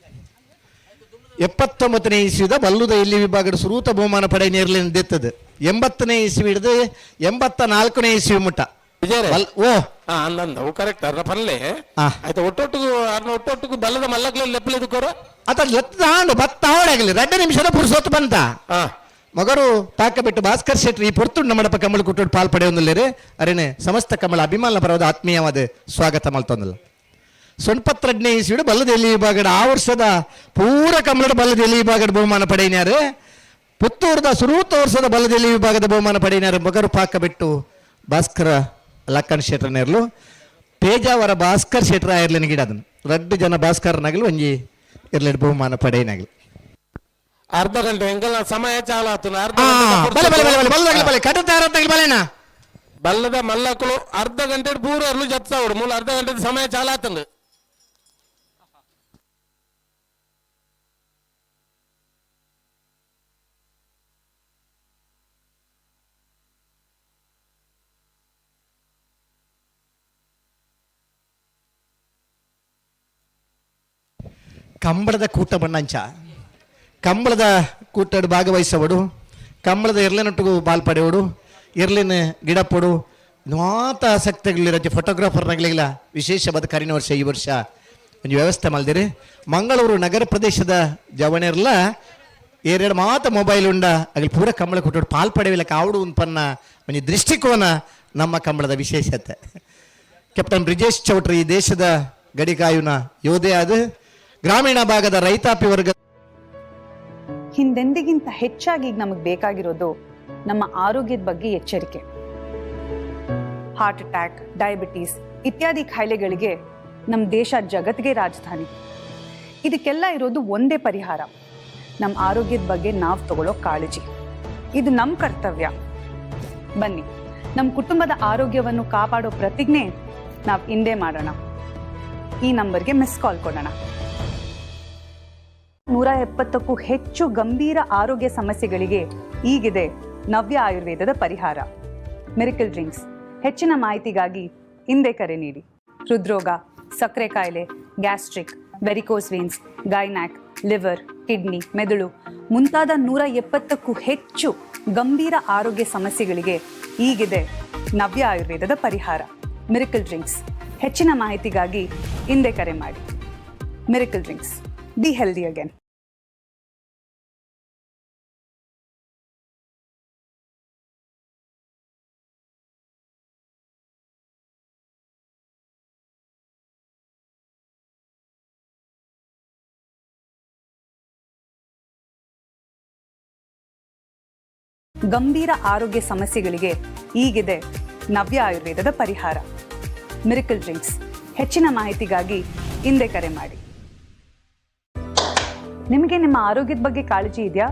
79ನೇ ಇಸ್ವಿದ ಬಲ್ಲುದ ಇಲ್ಲಿ ವಿಭಾಗದ ಸುರೂತ ಬಹುಮಾನ ಪಡೆ ನೇರ್ಲಿನ ದೆತ್ತದು. 80ನೇ ಇಸ್ವಿ ಹಿಡಿದು 84ನೇ ಇಸ್ವಿ ಮುಟ್ಟ. ಓ ಅಂದಂದ ಕರೆಕ್ಟ್ ಅರ್ನ ಪಲ್ಲೆ ಆಯ್ತು. ಒಟ್ಟೊಟ್ಟಿಗೂ ಅರ್ನ ಒಟ್ಟೊಟ್ಟಿಗೂ ಬಲ್ಲದ ಮಲ್ಲಗ್ಲ ಲೆಪ್ಪಲಿದ್ದಕ್ಕೋರ ಅತ ಲೆತ್ತ ಆಂಡು ಬತ್ತ ಆವಡಾಗಲಿ 2 ನಿಮಿಷದ ಪುರುಸೊತ್ತು ಬಂತ ಮಗರು ತಾಕ ಬಿಟ್ಟು ಭಾಸ್ಕರ್ ಶೆಟ್ಟಿ ಈ ಪೊರ್ತು ನಮ್ಮಡಪ್ಪ ಕಮಲ ಕುಟ್ಟೋಡು ಪಾಲ್ ಪಡೆಯೊಂದುಲ್ಲೇರು. ಅರೇನೆ ಸಮಸ್ತ ಕಮಲ ಅಭಿಮಾನ ಪರವಾದ ಆತ್ಮೀಯವಾದ ಸ್ವಾಗತ ಮಲ್ತೊಂದಲ್ಲ. ಸೊನ್ಪತ್ರಜ್ಞೆ ಇಸ್ವಿಡು ಬಲ್ಲದ ಎಲ್ಲಿ ವಿಭಾಗದ ಆ ವರ್ಷದ ಪೂರ ಕಮಲದ ಬಲ್ಲದ ಎಲ್ಲಿ ವಿಭಾಗದ ಬಹುಮಾನ ಪಡೆಯಿನಾರು. ಪುತ್ತೂರದ ಸುರೂತ ವರ್ಷದ ಬಲ್ಲದ ಎಲ್ಲಿ ವಿಭಾಗದ ಬಹುಮಾನ ಪಡೆಯಿನಾರು ಮಗರು ಪಾಕ ಬಿಟ್ಟು ಭಾಸ್ಕರ ಲಕ್ಕನ್ ಶೆಟ್ರನೇರ್ಲು. ಪೇಜಾವರ ಭಾಸ್ಕರ್ ಶೆಟ್ರ ಆಯಿರ್ಲಿನ ಗಿಡ ಅದನ್ನು ರಡ್ಡು ಜನ ಭಾಸ್ಕರನಾಗಲು ಒಂಜಿ ಇರ್ಲಿ ಬಹುಮಾನ ಪಡೆಯಿನಾಗಲಿ. ಅರ್ಧ ಗಂಟೆ ಎಂಕಲ್ನ ಸಮಯ ಚಾಲ ಆತು. ಅರ್ಧ ಬಲೆ ಬಲೆ ಬಲೆ ಬಲೆ ಬಲ್ಲದಾಗಲಿ ಬಲೆ ಕಟ್ಟತಾರತ್ತಾಗಲಿ ಬಲೆನಾ ಬಲ್ಲದ ಮಲ್ಲಕ್ಕಳು ಅರ್ಧ ಗಂಟೆ ಪೂರ ಅರ್ಲು ಜತ್ಸಾವಡು ಮೂಲ ಅರ್ಧ ಗಂಟೆ ಸಮಯ ಚಾಲ ಆತಂದು. ಕಂಬಳದ ಕೂಟ ಬಣ್ಣಂಚ ಕಂಬಳದ ಕೂಟಡ್ ಭಾಗವಹಿಸವಡು ಕಂಬಳದ ಎರ್ಲೆನೊಟ್ಟಿಗೂ ಬಾಲ್ ಪಡೆಯೋಡು ಎರ್ಲಿನ ಗಿಡಪೊಡು ಮಾತ ಆಸಕ್ತಿಗಳಿರತ್ತೆ. ಫೋಟೋಗ್ರಾಫರ್ನಾಗಲಿಲ್ಲ ವಿಶೇಷವಾದ ಕರಿನ ವರ್ಷ ಈ ವರ್ಷ ಒಂದು ವ್ಯವಸ್ಥೆ ಮಲ್ದಿರಿ. ಮಂಗಳೂರು ನಗರ ಪ್ರದೇಶದ ಜವಣೆರ್ಲ ಏರೆಡು ಮಾತ ಮೊಬೈಲ್ ಉಂಡ ಅಗಲಿ ಪೂರ ಕಂಬಳ ಕೊಟ್ಟು ಪಾಲ್ ಪಡೆಯಲಿಲ್ಲ ಕಾವಡು ಉನ್ಪನ್ನ ಒಂದು ದೃಷ್ಟಿಕೋನ ನಮ್ಮ ಕಂಬಳದ ವಿಶೇಷತೆ. ಕ್ಯಾಪ್ಟನ್ ಬ್ರಿಜೇಶ್ ಚೌಟ್ರಿ ಈ ದೇಶದ ಗಡಿಕಾಯುನ ಯೋಧೆ ಅದು ಗ್ರಾಮೀಣ ಭಾಗದ ರೈತಾಪಿ ವರ್ಗ. ಹಿಂದೆಂದಿಗಿಂತ ಹೆಚ್ಚಾಗಿ ಈಗ ನಮಗೆ ಬೇಕಾಗಿರೋದು ನಮ್ಮ ಆರೋಗ್ಯದ ಬಗ್ಗೆ ಎಚ್ಚರಿಕೆ. ಹಾರ್ಟ್ ಅಟ್ಯಾಕ್, ಡಯಾಬಿಟೀಸ್ ಇತ್ಯಾದಿ ಕಾಯಿಲೆಗಳಿಗೆ ನಮ್ಮ ದೇಶ ಜಗತ್ತಿಗೆ ರಾಜಧಾನಿ. ಇದಕ್ಕೆಲ್ಲ ಇರೋದು ಒಂದೇ ಪರಿಹಾರ, ನಮ್ಮ ಆರೋಗ್ಯದ ಬಗ್ಗೆ ನಾವು ತಗೊಳ್ಳೋ ಕಾಳಜಿ. ಇದು ನಮ್ಮ ಕರ್ತವ್ಯ. ಬನ್ನಿ, ನಮ್ಮ ಕುಟುಂಬದ ಆರೋಗ್ಯವನ್ನು ಕಾಪಾಡೋ ಪ್ರತಿಜ್ಞೆ ನಾವು ಇಂದೇ ಮಾಡೋಣ. ಈ ನಂಬರ್ಗೆ ಮಿಸ್ ಕಾಲ್ ಕೊಡೋಣ. 170ಕ್ಕೂ ಹೆಚ್ಚು ಗಂಭೀರ ಆರೋಗ್ಯ ಸಮಸ್ಯೆಗಳಿಗೆ ಈಗಿದೆ ನವ್ಯ ಆಯುರ್ವೇದದ ಪರಿಹಾರ ಮಿರಕಲ್ ಡ್ರಿಂಕ್ಸ್. ಹೆಚ್ಚಿನ ಮಾಹಿತಿಗಾಗಿ ಹಿಂದೆ ಕರೆ ನೀಡಿ. ಹೃದ್ರೋಗ, ಸಕ್ಕರೆ ಕಾಯಿಲೆ, gastric, varicose veins, gynaec, liver, kidney, ಮೆದುಳು ಮುಂತಾದ 170ಕ್ಕೂ ಹೆಚ್ಚು ಗಂಭೀರ ಆರೋಗ್ಯ ಸಮಸ್ಯೆಗಳಿಗೆ ಈಗಿದೆ ನವ್ಯ ಆಯುರ್ವೇದದ ಪರಿಹಾರ ಮಿರಕಲ್ ಡ್ರಿಂಕ್ಸ್. ಹೆಚ್ಚಿನ ಮಾಹಿತಿಗಾಗಿ ಹಿಂದೆ ಕರೆ ಮಾಡಿ. Miracle drinks, be healthy again. ಗಂಭೀರ ಆರೋಗ್ಯ ಸಮಸ್ಯೆಗಳಿಗೆ ಈಗಿದೆ ನವ್ಯ ಆಯುರ್ವೇದದ ಪರಿಹಾರ ಮಿರಕಲ್ ಡ್ರಿಂಕ್ಸ್. ಹೆಚ್ಚಿನ ಮಾಹಿತಿಗಾಗಿ ಹಿಂದೆ ಕರೆ ಮಾಡಿ. ನಿಮಗೆ ನಿಮ್ಮ ಆರೋಗ್ಯದ ಬಗ್ಗೆ ಕಾಳಜಿ ಇದೆಯಾ?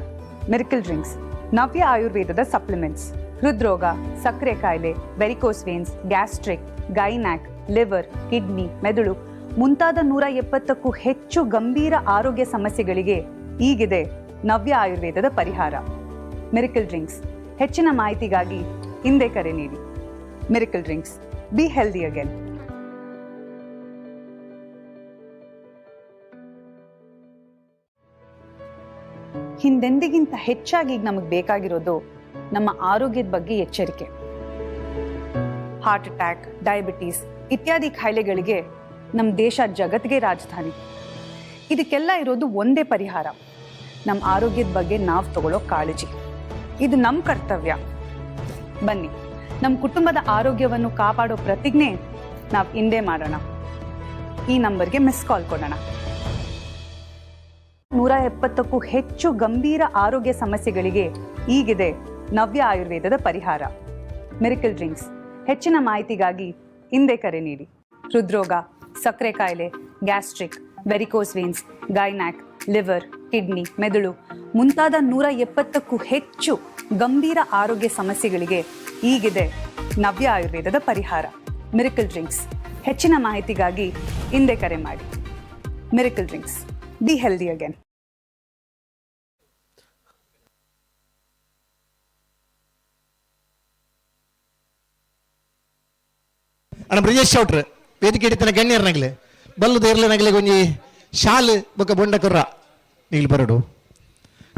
ಮಿರಕಲ್ ಡ್ರಿಂಕ್ಸ್ ನವ್ಯ ಆಯುರ್ವೇದದ ಸಪ್ಲಿಮೆಂಟ್ಸ್. ಹೃದ್ರೋಗ, ಸಕ್ಕರೆ ಕಾಯಿಲೆ, varicose veins, gastric, gynaec, liver, kidney, ಮೆದುಳು ಮುಂತಾದ 170ಕ್ಕೂ ಹೆಚ್ಚು ಗಂಭೀರ ಆರೋಗ್ಯ ಸಮಸ್ಯೆಗಳಿಗೆ ಈಗಿದೆ ನವ್ಯ ಆಯುರ್ವೇದದ ಪರಿಹಾರ ಮಿರಕಲ್ ಡ್ರಿಂಕ್ಸ್. ಹೆಚ್ಚಿನ ಮಾಹಿತಿಗಾಗಿ ಹಿಂದೆ ಕರೆ ನೀಡಿ. Miracle drinks, be healthy again. ಹಿಂದೆಂದಿಗಿಂತ ಹೆಚ್ಚಾಗಿ ಈಗ ನಮಗೆ ಬೇಕಾಗಿರೋದು ನಮ್ಮ ಆರೋಗ್ಯದ ಬಗ್ಗೆ ಎಚ್ಚರಿಕೆ. ಹಾರ್ಟ್ ಅಟ್ಯಾಕ್, ಡಯಾಬಿಟೀಸ್ ಇತ್ಯಾದಿ ಕಾಯಿಲೆಗಳಿಗೆ ನಮ್ಮ ದೇಶ ಜಗತ್ತಿಗೆ ರಾಜಧಾನಿ. ಇದಕ್ಕೆಲ್ಲ ಇರೋದು ಒಂದೇ ಪರಿಹಾರ, ನಮ್ಮ ಆರೋಗ್ಯದ ಬಗ್ಗೆ ನಾವು ತಗೊಳ್ಳೋ ಕಾಳಜಿ. ಇದು ನಮ್ಮ ಕರ್ತವ್ಯ. ಬನ್ನಿ, ನಮ್ಮ ಕುಟುಂಬದ ಆರೋಗ್ಯವನ್ನು ಕಾಪಾಡೋ ಪ್ರತಿಜ್ಞೆ ನಾವು ಇಂದೇ ಮಾಡೋಣ. ಈ ನಂಬರ್ಗೆ ಮಿಸ್ ಕಾಲ್ ಕೊಡೋಣ. 170ಕ್ಕೂ ಹೆಚ್ಚು ಗಂಭೀರ ಆರೋಗ್ಯ ಸಮಸ್ಯೆಗಳಿಗೆ ಈಗಿದೆ ನವ್ಯ ಆಯುರ್ವೇದದ ಪರಿಹಾರ, ಮಿರಕಲ್ ಡ್ರಿಂಕ್ಸ್. ಹೆಚ್ಚಿನ ಮಾಹಿತಿಗಾಗಿ ಹಿಂದೆ ಕರೆ ನೀಡಿ. ಹೃದ್ರೋಗ, ಸಕ್ಕರೆ ಕಾಯಿಲೆ, gastric, varicose veins, gynaec, liver, kidney, ಮೆದುಳು ಮುಂತಾದ 170ಕ್ಕೂ ಹೆಚ್ಚು ಗಂಭೀರ ಆರೋಗ್ಯ ಸಮಸ್ಯೆಗಳಿಗೆ ಈಗಿದೆ ನವ್ಯ ಆಯುರ್ವೇದದ ಪರಿಹಾರ, ಮಿರಕಲ್ ಡ್ರಿಂಕ್ಸ್. ಹೆಚ್ಚಿನ ಮಾಹಿತಿಗಾಗಿ ಹಿಂದೆ ಕರೆ ಮಾಡಿ. Miracle drinks, be healthy again. ಅಣ್ಣ ಬ್ರಿಜೇಶ್ ಚೌಟ್ರ್ ವೇದಿಕೆ ಹಿಡಿತನ ಗಣ್ಯರ್ನಗಲೆ ಬಲ್ಲುದ ಇರ್ಲನಗಲೆ ಗೊಂಜಿ ಶಾಲ್ ಬೊಕ್ಕ ಬೊಂಡ ಕೊರ್ರ ನೀಲ್ ಬರಡು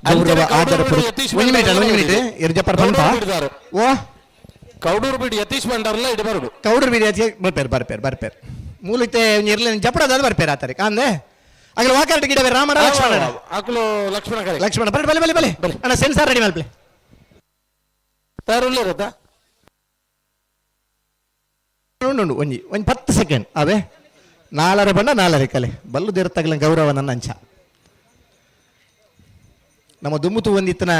ಗೌರವ ಆದರ ಒಂಜಿ ಮಿನಿಟ್ ಅಣ್ಣ, ಒಂಜಿ ಮಿನಿಟ್ ಇರು ಜಪ್ಪರ್ ಪನ್ಪ ಓ ಕೌಡೂರು ಬಿಡಿ ಯತೀಶ್ ಭಂಡಾರ್ಲ ಇಡ ಬರಡು. ಕೌಡೂರು ಬಿಡಿ ಯತೀಶ್ ಬರ್ಪೇರು ಬರ್ಪೇರು ಬರ್ಪೇರು ಮೂಲತೆ ಇರ್ಲ ಜಪ್ಪಡದಾದ ಬರ್ಪೇರು ಆತಾರೆ ಅಂದೆ ಅಗಲ ವಾಕರ್ಟ ಗಿಡವೆ ರಾಮರ ಲಕ್ಷ್ಮಣ ಅಕಲು ಲಕ್ಷ್ಮಣ ಕರೆ ಲಕ್ಷ್ಮಣ ಬರಡು ಬಲೆ ಬಲೆ ಬಲೆ ಅಣ್ಣ ಸೆನ್ಸಾರ್ ರೆಡಿ ಮಲ್ಪಲೆ ತಯಾರುಳ್ಳಿರತ್ತಾ ಉಂಡು ಒಂಜಿ ಒಂಜಿ 10 ಸೆಕೆಂಡ್ ಅವೇ ನಾಲರೆ ಬಣ್ಣ ನಾಲರೆ ಕಲೆ ಬಲ್ಲು ದೇರತ್ತಗಲ ಗೌರವ ನನ್ನ ಅಂಚ ನಮ್ಮ ದುಮ್ಮುತು ಒಂದಿತ್ತನ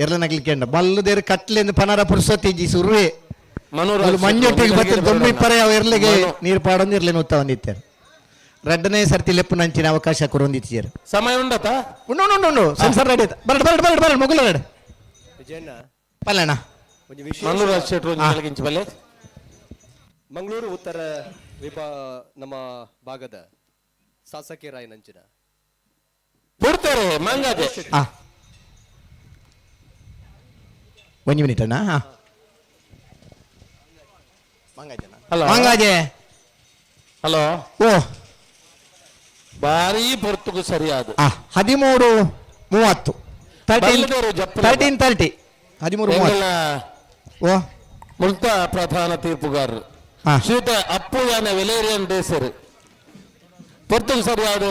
ಎರಲನಗ್ಲಿಕ್ಕೆ ಬಲ್ಲು ದೇರು ಕಟ್ಲೆಂದು ಪನಾರ ಪುರುಸೊತ್ತಿಜ್ಜಿ ಸುರುವೆ ಮಂಜೊಟ್ಟಿಗೆ ಬತ್ತ ದೊಮ್ಮಿ ಪರೆ ಅವ ಎರ್ಲಿಗೆ ನೀರು ಪಾಡೊಂದು ಇರ್ಲೇನು ಉತ್ತ ಒಂದಿತ್ತೇರು ರಡ್ಡನೇ ಸರ್ತಿ ಲೆಪ್ಪು ನಂಚಿನ ಅವಕಾಶ ಕೊರೊಂದಿತ್ತೀರು ಸಮಯ ಉಂಡತ ಉಂಡು ಉಂಡು ಉಂಡು ಸೆನ್ಸರ್ ರೆಡಿ ಆಯ್ತು ಬರಡು ಬರಡು ಬರಡು ಬರಡು ಮುಗುಲ ರೆಡಿ ಪಲ್ಲಣ್ಣ ಮನೋರಾಜ್ ಶೆಟ್ರು ಒಂಜಿ ಬಲ್ಲೆ. ಮಂಗಳೂರು ಉತ್ತರ ನಮ್ಮ ಭಾಗದ ಶಾಸಕರಾಯನಂಚಿನ ಬಿಡ್ತಾರೆ ಮಂಗಾಜೆ. ಒಂಜಿ ಮಿನಿಟ್ ಅಣ್ಣ. ಮಂಗಾಜೆ ಹಲೋ ಓ ಬಾರಿ ಪೊರ್ತುಗು ಸರಿಯಾದ 13:30 13:30 13:30 ಓ ಮುಲ್ತ ಪ್ರಧಾನ ತೀರ್ಪುಗಾರರು ಶ್ರೀತ ಅಪ್ಪು ಯಾನ ವೆಲೇರಿಯನ್ ದೇಸರು ಪೊರ್ತುಗು ಸರಿಯಾದ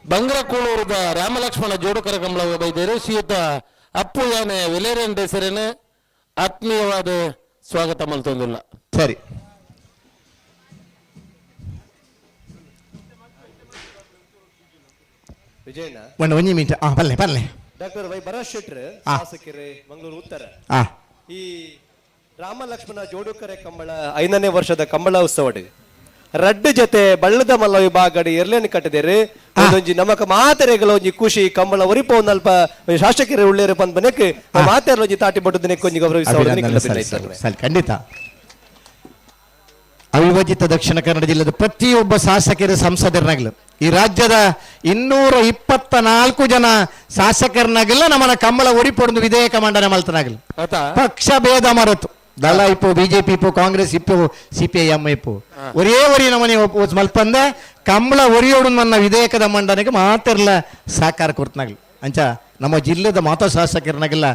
ಬಂಗ್ರಕೂಳೂರದ ರಾಮಲಕ್ಷ್ಮಣ ಜೋಡುಕರ ಕಮಲ ಬೈದೇರು ಶ್ರೀಯುತ ಅಪ್ಪು ಯಾನೆ ವೆಲೇರಿಯನ್ ದೇಸರೇನೆ ಆತ್ಮೀಯವಾದ ಸ್ವಾಗತ ಮಲ್ತೊಂದಿಲ್ಲ. ಸರಿ ವಿಜಯಣ್ಣ ಒಂದು ಒಂಜಿ ಮಿನಿಟ್ ಬಲ್ಲೆ ಬಲ್ಲೆ. ಡಾಕ್ಟರ್ ವೈ ಭರತ್ ಶೆಟ್ರ್ ಶಾಸಕರೇ ಮಂಗಳೂರು ಉತ್ತರ ಈ ರಾಮ ಲಕ್ಷ್ಮಣ ಜೋಡುಕರೆ ಕಂಬಳ 5ನೇ ವರ್ಷದ ಕಂಬಳ ಉತ್ಸವ ರಡ್ಡು ಜೊತೆ ಬಳ್ಳದ ಮಲ್ಲ ವಿಭಾಗಡಿ ಎರ್ಲೇನು ಕಟ್ಟಿದೇರು ಒಂದೊಂಜಿ ನಮಕ ಮಾತೆರೆಗಳ ಒಂಜಿ ಖುಷಿ ಕಂಬಳ ಒರಿಪ ಒಂದಲ್ಪ ಶಾಸಕರೇ ಉಳ್ಳೇರು ಬಂದ್ ಬನಕ್ ಮಾತೆರ ಒಂಜಿ ತಾಟಿ ಬಟ್ಟು ದಿನಕ್ಕೆ ಒಂಜಿ ಗೌರವಿಸ. ಖಂಡಿತ ಅವಿಭಜಿತ ದಕ್ಷಿಣ ಕನ್ನಡ ಜಿಲ್ಲೆದ ಪ್ರತಿಯೊಬ್ಬ ಶಾಸಕರ ಸಂಸದರನಾಗಲು ಈ ರಾಜ್ಯದ 224 ಜನ ಶಾಸಕರನಾಗಲ್ಲ ನಮ್ಮನ್ನ ಕಂಬಳ ಒರಿಪೊಡದು ವಿಧೇಯಕ ಮಂಡನೆ ಮಲ್ತನಾಗಲು ಪಕ್ಷ ಭೇದ ಮರೆತು ದಳ ಇಪ್ಪು ಬಿಜೆಪಿ ಇಪ್ಪು ಕಾಂಗ್ರೆಸ್ ಇಪ್ಪು ಸಿಪಿಐಎಂ ಇಪ್ಪು ಒರೇ ಒರಿ ನಮನೆ ಮಲ್ಪಂದೆ ಕಂಬಳ ಒರಿಯೋಡು ನನ್ನ ವಿಧೇಯಕದ ಮಂಡನೆಗೆ ಮಾತಿರಲ್ಲ ಸಹಕಾರ ಕೊಡ್ತನಾಗಲಿ ಅಂಚ ನಮ್ಮ ಜಿಲ್ಲೆದ ಮಾತಾ ಶಾಸಕರನಾಗೆಲ್ಲ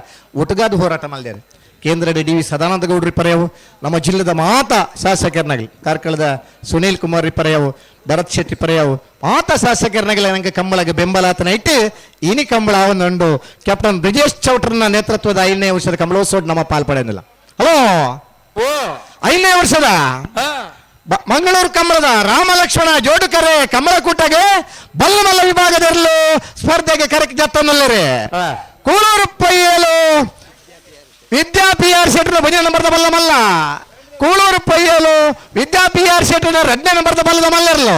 ಒಟ್ಟುಗಾದ ಹೋರಾಟ ಮಾಡಿದ್ದಾರೆ. ಕೇಂದ್ರದ ಡಿ ವಿ ಸದಾನಂದ ಗೌಡ್ರಿ ಪರ್ಯಾವು, ನಮ್ಮ ಜಿಲ್ಲೆದ ಮಾತಾ ಶಾಸಕರನಾಗಲಿ ಕಾರ್ಕಳದ ಸುನೀಲ್ ಕುಮಾರ್ ಪರ್ಯಾವು, ಭರತ್ ಶೆಟ್ಟಿ ಪರ್ಯಾವು, ಮಾತಾ ಶಾಸಕರನಾಗಲಿ ನನಗೆ ಕಂಬಳಗೆ ಬೆಂಬಲ ಆತನ ಇಟ್ಟು ಇನಿ ಕಂಬಳ ಅವನುಂಡು ಕ್ಯಾಪ್ಟನ್ ಬ್ರಿಜೇಶ್ ಚೌಟ್ರನ ನೇತೃತ್ವದ 5ನೇ ವರ್ಷದ ಕಂಬಳೋತ್ಸವ ನಮ್ಮ ಪಾಲ್ಪಡೆಯಲ್ಲ. ಹಲೋ 5ನೇ ವರ್ಷದ ಮಂಗಳೂರು ಕಂಬಳದ ರಾಮಲಕ್ಷ್ಮಣ ಜೋಡುಕರೆ ಕಮಲಕೂಟಗೆ ಬಲ್ಲಮಲ್ಲ ವಿಭಾಗದಲ್ಲೂ ಸ್ಪರ್ಧೆಗೆ ಕರೆಕ್ಟ್ ಜತ್ತನಲ್ಲರೇ ಕೂಳೂರು ಪೈಯಲು ವಿದ್ಯಾ ಪಿ ಆರ್ ಶೆಟ್ಟರ್ ಒಂದನೇ ನಂಬರ್ದ ಬಲ್ಲ ಮಲ್ಲ ಕೂಳೂರು ಪೈಯಲು ವಿದ್ಯಾ ಪಿ ಆರ್ ಶೆಟ್ಟರ್ ಎರಡನೇ ನಂಬರ್ದ ಬಲ್ಲದ ಮಲ್ಲರ್ಲು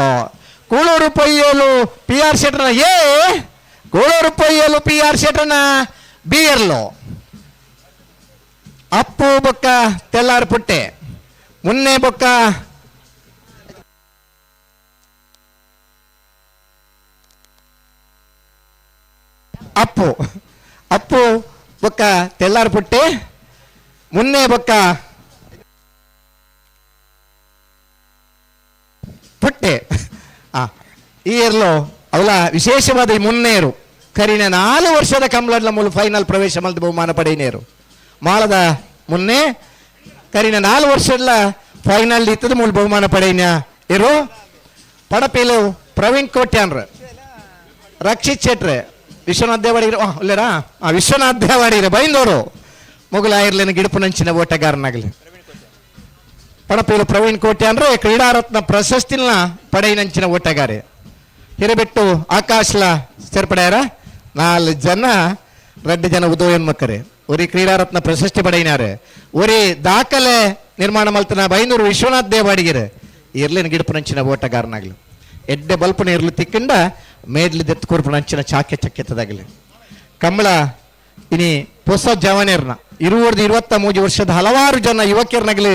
ಕೂಳೂರು ಪೈಯಲು ಪಿ ಆರ್ ಶೆಟ್ಟರ್ನ ಎ ಕೂಳೂರು ಪೈಯಲು ಪಿ ಆರ್ ಶೆಟ್ಟರ್ನ ಬಿ ಎರ್ಲು ಅಪ್ಪು ಬೊಕ್ಕ ತೆಲ್ಲಾರು ಪುಟ್ಟೆ ಮುನ್ನೆ ಬೊಕ್ಕ ಅಪ್ಪು ಅಪ್ಪು ಬೊಕ್ಕ ತೆಲ್ಲಾರು ಪುಟ್ಟೆ ಮುನ್ನೆ ಬೊಕ್ಕ ಪುಟ್ಟೆ ಈ ಇರ್ಲು ಅವಲ ವಿಶೇಷವಾದ ಈ ಮುನ್ನೇರು ಕರಿನ 4 ವರ್ಷದ ಕಂಬಳಡ್ಲ ಮೂಲ ಫೈನಲ್ ಪ್ರವೇಶ ಮಲ್ದ ಬಹುಮಾನ ಪಡೆಯಿನೇರು ಮಾಳದ ಮುನ್ನೆ ಕರಿನ 4 ವರ್ಷದ ಫೈನಲ್ ಇತ್ತದ ಮೂಲ ಬಹುಮಾನ ಪಡೆಯಿನ ಇರು ಪಡಪೇಲು ಪ್ರವೀಣ್ ಕೋಟ್ಯಾನ್ರ ರಕ್ಷಿತ್ ಶೆಟ್ರೆ ವಿಶ್ವನಾಥ್ ದೇವಾಡಿಗರು ಅಲ್ಲೇರಾ ವಿಶ್ವನಾಥ್ ದೇವಾಡಿಗರು ಬೈಂದವರು ಮೊಗಲಾಯಿರ್ಲೇನು ಗಿಡಪುನಂಚಿನ ಓಟಗಾರನಾಗಲಿ ಪಡಪೇಲು ಪ್ರವೀಣ್ ಕೋಟ್ಯಾನ್ರೆ ಕ್ರೀಡಾರತ್ನ ಪ್ರಶಸ್ತಿನ ಪಡೆಯಿನಂಚಿನ ಓಟಗಾರೆ ಹಿರೇಬೆಟ್ಟು ಆಕಾಶ್ಲ ಸೇರ್ಪಡೆಯಾರ 4 ಜನ 2 ಜನ ಉದಯೋನ್ಮುಖರೇ ಒರಿ ಕ್ರೀಡಾರತ್ನ ಪ್ರಶಸ್ತಿ ಪಡೆಯಿನಾರೆ ಒರಿ ದಾಖಲೆ ನಿರ್ಮಾಣ ಮಲ್ತನ ಬೈಂದೂರು ವಿಶ್ವನಾಥ್ ದೇವಾಡಿಗೆರೆ ಇರ್ಲೇನು ಗಿಡಪುನಂಚಿನ ಓಟಗಾರನಾಗಲಿ ಎಡ್ಡೆ ಬಲ್ಪನ ಇರ್ಲು ತಿಕ್ಕಿಂಡ ಮೇಡ್ಲಿ ದೆತ್ತು ಕೂರ್ಪುನಂಚಿನ ಚಾಕೆ ಚಕ್ಕೆತ್ತದಾಗಲಿ ಕಂಬಳ ಇನಿ ಹೊಸ ಜವನೇರ್ನ 23 ವರ್ಷದ ಹಲವಾರು ಜನ ಯುವಕರನಾಗಲಿ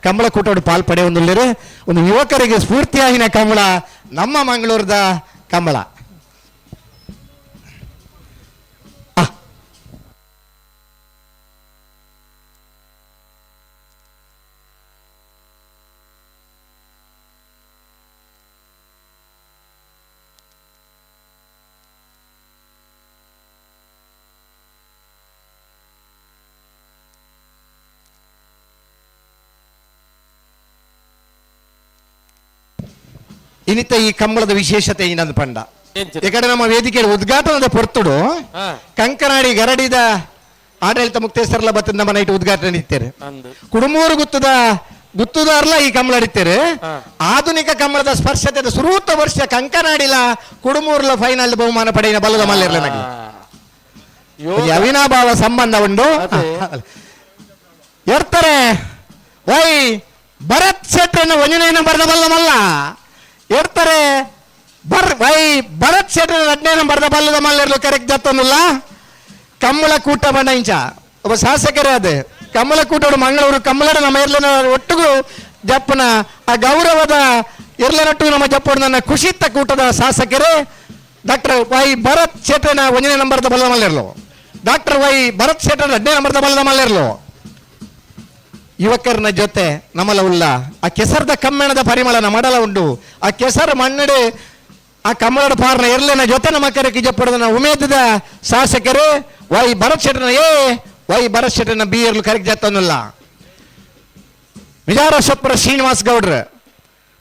ಕಂಬಳ ಕೂಟೋಡು ಪಾಲ್ ಪಡೆಯೊಂದುಳ್ಳೇರು ಒಂದು ಯುವಕರಿಗೆ ಸ್ಫೂರ್ತಿಯಾಗಿನ ಕಂಬಳ ನಮ್ಮ ಮಂಗಳೂರದ ಕಂಬಳ. ಇನ್ನಿತ ಈ ಕಂಬಳದ ವಿಶೇಷತೆ ಏನಂದ ಪಂಡ ಈ ಕಡೆ ನಮ್ಮ ವೇದಿಕೆ ಉದ್ಘಾಟನದ ಪೊರ್ತುಡು ಕಂಕನಾಡಿ ಗರಡಿದ ಆಡಳಿತ ಮುಕ್ತೇಶ್ವರಲ ಬತ್ತ ನಮ್ಮ ನೈಟ್ ಉದ್ಘಾಟನೆ ಇತ್ತೇರೆ ಕುಡುಮೂರು ಗುತ್ತದ ಗುತ್ತುದಾರ್ಲ ಈ ಕಂಬಳ ಅಡಿತೇರೆ ಆಧುನಿಕ ಕಂಬಳದ ಸ್ಪರ್ಶತೆ ಸುರೂತ ವರ್ಷ ಕಂಕನಾಡಿಲ ಕುಡುಮೂರ್ಲ ಫೈನಲ್ ಬಹುಮಾನ ಪಡೆಯಿನ ಬಲ್ಲದ ಮಲ್ಲಿರ್ಲ ನನಗೆ ಅವಿನಾಭಾವ ಸಂಬಂಧ ಉಂಡು ಎರ್ತಾರೆ ವೈ ಭರತ್ ಶೆಟ್ಟರನ್ನು ಒಂಜನೇನ ಬರೆದ ಬಲ್ಲ ಮಲ್ಲ ಎರ್ತಾರೆ ಬರ್ ವೈ ಭರತ್ ಶೆಟ್ಟರ್ 2ನೇ ಬರೆದ ಬಲ್ಲದ ಮಲ್ಲಿರ್ಲು ಕರೆಕ್ಟ್ ಜತ್ತೊಂದಿಲ್ಲ ಕಮ್ಮಳ ಕೂಟ ಬಣ್ಣ ಇಂಚ ಒಬ್ಬ ಶಾಸಕರೇ ಅದೇ ಕಮ್ಮಳ ಕೂಟೋಡು ಮಂಗಳೂರು ಕಮ್ಮಳಡ ನಮ್ಮ ಇರ್ಲನ ಒಟ್ಟಿಗೂ ಜಪ್ಪನ ಆ ಗೌರವದ ಇರ್ಲನೊಟ್ಟಿಗೂ ನಮ್ಮ ಜಪ್ಪೋಡು ನನ್ನ ಖುಷಿತ್ತ ಕೂಟದ ಶಾಸಕರೇ ಡಾಕ್ಟರ್ ವೈ ಭರತ್ ಶೆಟ್ಟರ್ನ 1ನೇ ನಂಬರ್ದ ಬಲ್ಲದ ಮಲ್ಲಿರ್ಲು ಡಾಕ್ಟರ್ ವೈ ಭರತ್ ಶೆಟ್ಟರ್ 2ನೇ ನಂಬರ್ದ ಬಲ್ಲದ ಮಲ್ಲಿರ್ಲು ಯುವಕರನ ಜೊತೆ ನಮ್ಮಲ ಉಲ್ಲ ಆ ಕೆಸರದ ಕಮ್ಮೆಣದ ಪರಿಮಳನ ಮಡಲ ಉಂಡು ಆ ಕೆಸರ ಮಣ್ಣಡೆ ಆ ಕಮ್ಮಳದ ಪಾರ್ನ ಎರ್ಲೆನ ಜೊತೆ ನಮ್ಮ ಕರೆಗೆ ಜಪ್ಪಡದ ಉಮೇದದ ಶಾಸಕರು ವೈ ಭರತ್ ಶೆಟ್ಟರ್ನ ಎ ವೈ ಭರತ್ ಶೆಟ್ಟರ್ನ ಬಿ ಎರ್ಲು ಕರೆಗೆ ಜತ್ತನಲ್ಲ ವಿಜಾರಸಪ್ಪರ ಶ್ರೀನಿವಾಸ್ ಗೌಡ್ರ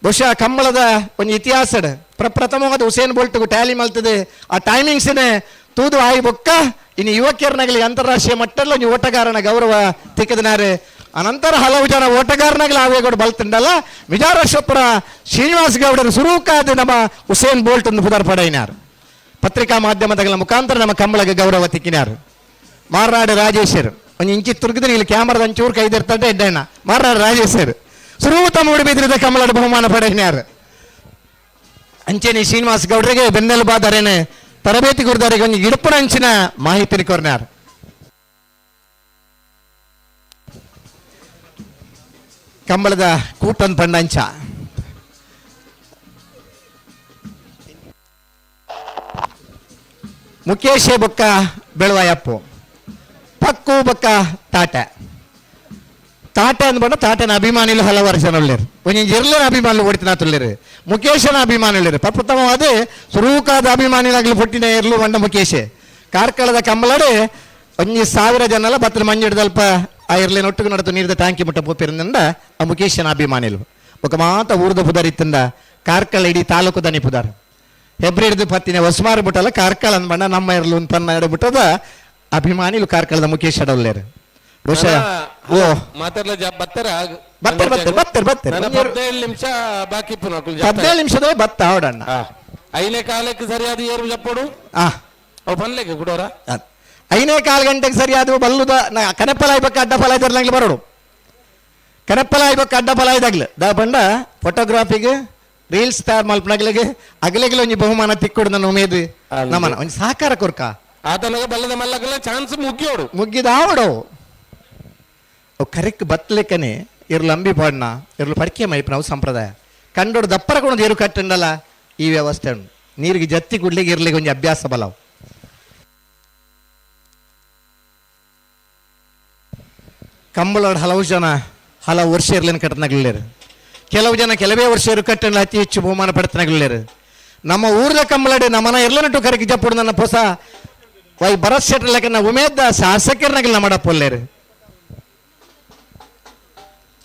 ಬಹುಶಃ ಕಂಬಳದ ಒಂದು ಇತಿಹಾಸ ಪ್ರಪ್ರಥಮವಾದ ಹುಸೇನ್ ಬೋಲ್ಟ್ಗೂ ಟ್ಯಾಲಿ ಮಲ್ತದೆ ಆ ಟೈಮಿಂಗ್ಸ್ನೇ ತೂದು ಆಯಿ ಬೊಕ್ಕ ಇನ್ನು ಯುವಕಿಯರ್ನಾಗಲಿ ಅಂತಾರಾಷ್ಟ್ರೀಯ ಮಟ್ಟದಲ್ಲಿ ಒಂದು ಓಟಗಾರನ ಗೌರವ ತಿಕ್ಕದನಾರೆ ಅನಂತರ ಹಲವು ಜನ ಓಟಗಾರನಾಗಲಿ ಆವೇಗೌಡ ಬಲ್ತಂಡಲ್ಲ ವಿಜಾರಸಪ್ಪರ ಶ್ರೀನಿವಾಸ್ ಗೌಡರು ಸುರೂಕಾದ ನಮ್ಮ ಹುಸೇನ್ ಬೋಲ್ಟ್ ಒಂದು ಪುದರ್ ಪಡೆಯಿನಾರು ಪತ್ರಿಕಾ ಮಾಧ್ಯಮದ ಮುಖಾಂತರ ನಮ್ಮ ಕಂಬಳಗೆ ಗೌರವ ತಿಕ್ಕಿನಾರು ಮಾರ್ನಾಡು ರಾಜೇಶರು ಒಂದು ಇಂಚಿ ತುರ್ಗಿದ್ರೆ ಇಲ್ಲಿ ಕ್ಯಾಮರಾದ ಒಂಚೂರು ಕೈದಿರ್ತಂటే ಎಡ್ಡಣ್ಣ ಮಾರ್ನಾಡು ರಾಜೇಶರು ಸುರೂತ ಮೂಡಿಬಿದ್ರಿದ ಕಂಬಳದ ಬಹುಮಾನ ಪಡೆಯಿನಾರು ಅಂಚೆನೆ ಶ್ರೀನಿವಾಸ್ ಗೌಡರಿಗೆ ಬೆನ್ನೆಲುಬಾದರೇನೆ ತರಬೇತಿ ಗುರುದಾರಿಗೆ ಒಂದು ಇಡಪುನ ಅಂಚಿನ ಮಾಹಿತಿ ಕೊರ್ನಾರು ಕಂಬಳದ ಕೂಟನ್ ಪಂಡಂಚ ಮುಖೇಶೆ ಬೊಕ್ಕ ಬೆಳವಾಯಪ್ಪು ಪಕ್ಕು ಬೊಕ್ಕ ತಾಟ ತಾಟ ಅಂದ್ಬಂಡ ತಾಟನ ಅಭಿಮಾನಿಲು ಹಲವಾರು ಜನ ಉಳ್ಳೇರು ಒಂಜೊಂಜಿ ಇರ್ಲನ ಅಭಿಮಾನಿಲು ಓಡಿತನ ತುಳ್ಳೇರು ಮುಖೇಶನ ಅಭಿಮಾನಿಲು ಪ್ರಪ್ರಥಮವಾದ ಸುರೂಕಾದ ಅಭಿಮಾನಿಲಾಗಲಿ ಪುಟ್ಟಿನ ಇರ್ಲು ಬಂಡ ಮುಖೇಶೆ ಕಾರ್ಕಳದ ಕಂಬಳಡೆ ಒಂಜಿ 1000 ಜನಲ ಬತ್ತಲ ಮಂಜಿಡ್ದಲ್ಪ ಆ ಇರ್ಲೇನ ಒಟ್ಟಿಗೆ ನಡತು ನೀರಿದ ಟ್ಯಾಂಕಿ ಮುಟ್ಟ ಪೋಪಿರಂದ ಆ ಮುಖೇಶನ ಅಭಿಮಾನಿಲು ఒక ಮಾತ ಊರ್ದ ಪುದರ್ ಇತ್ತಂದ ಕಾರ್ಕಳ ಇಡೀ ತಾಲೂಕು ದನಿ ಪುದರ್ ಹೆಬ್ರಿ ಹಿಡಿದು ಪತ್ತಿನ ಹೊಸ್ಮಾರು ಬಿಟ್ಟಲ್ಲ ಕಾರ್ಕಳ ಅಂದ್ಬಂಡ ನಮ್ಮ ಇರ್ಲು ತನ್ನ ಎಡೆ ಬಿಟ್ಟದ ಅಭಿಮಾನಿಲು ಕಾರ್ಕಳದ ಮುಖೇಶ್ ಅಡವಲ್ಲೇರು ಬಹುಶಃ ಓ ಮಾತಾಡ್ಲ ಬತ್ತರ ಬತ್ತರ ಬತ್ತರ ಬತ್ತರ ಬತ್ತರ 17 ನಿಮಿಷ ಬಾಕಿ 17 ನಿಮಿಷದ ಬತ್ತ ಅವಡಣ್ಣ ಐನೇ ಕಾಲಕ್ಕೆ ಸರಿಯಾದ ಏರು ಜಪ್ಪಡು ಅವು ಬನ್ಲೇಗೆ ಗುಡೋರ ಐನೇ ಕಾಲು ಗಂಟೆಗೆ ಸರಿಯಾದ ಬಲ್ಲುದ ಕನೆಪ್ಪಲಾಯ್ಬೇಕು ಅಡ್ಡ ಫಲ ಇದ್ರಲಾಗ್ಲಿ ಬರೋಡು ಕನೆಪ್ಪಲಾಯ್ಬೇಕು ಅಡ್ಡ ಫಲ ಇದಾಗ್ಲಿ ದಾ ಬಂಡ ಫೋಟೋಗ್ರಾಫಿಗೆ ರೀಲ್ಸ್ ತಯಾರು ಮಲ್ಪನಾಗ್ಲಿಗೆ ಅಗಲೆಗಲ ಒಂಜಿ ಬಹುಮಾನ ತಿಕ್ಕೊಡು ನನ್ನ ಉಮೇದು ನಮ್ಮನ ಒಂಜಿ ಸಹಕಾರ ಕೊರ್ಕ ಆತನಗ ಬಲ್ಲದ ಮಲ್ಲಗಲ ಚಾನ್ಸ್ ಮುಗಿಯೋಡು ಮುಗ್ಗಿದ ಆವಡು ಅವು ಕರೆಕ್ಟ್ ಬತ್ತಲಿಕ್ಕನೆ ಇರ್ಲು ಅಂಬಿ ಪಾಡ್ನ ಇರ್ಲು ಪಡಿಕೆ ಮೈಪ್ ನಾವು ಸಂಪ್ರದಾಯ ಕಂಡೋಡು ದಪ್ಪರ ಕೊಡೋದು ಏರು ಕಟ್ಟಂಡಲ್ಲ ಈ ವ್ಯವಸ್ಥೆ ಉಂಟು ನೀರಿಗೆ ಜತ್ತಿ ಗುಡ್ಲಿಗೆ ಇರ್ಲಿಕ್ಕೆ ಒಂಜಿ ಅಭ್ಯಾಸ ಬಲವು ಕಂಬಳೋಡು ಹಲವು ಜನ ಹಲವು ವರ್ಷ ಇರ್ಲಿನ ಕಟ್ಟನಾಗ್ಲಿರು ಕೆಲವು ಜನ ಕೆಲವೇ ವರ್ಷ ಇರು ಕಟ್ಟಂಡ ಅತಿ ಹೆಚ್ಚು ಬಹುಮಾನ ಪಡ್ತನಾಗ್ಲಿರು ನಮ್ಮ ಊರದ ಕಂಬಳಡೆ ನಮ್ಮನ ಇರ್ಲನಟ್ಟು ಕರಗಿ ಜಪ್ಪುಡು ನನ್ನ ಹೊಸ ವೈ ಭರತ್ ಶೆಟ್ಟರ್ ಲೆಕ್ಕನ ಉಮೇದ ಶಾಸಕರ್ನಗಲ್ನ ಮಾಡಪೊಲ್ಲೇರು.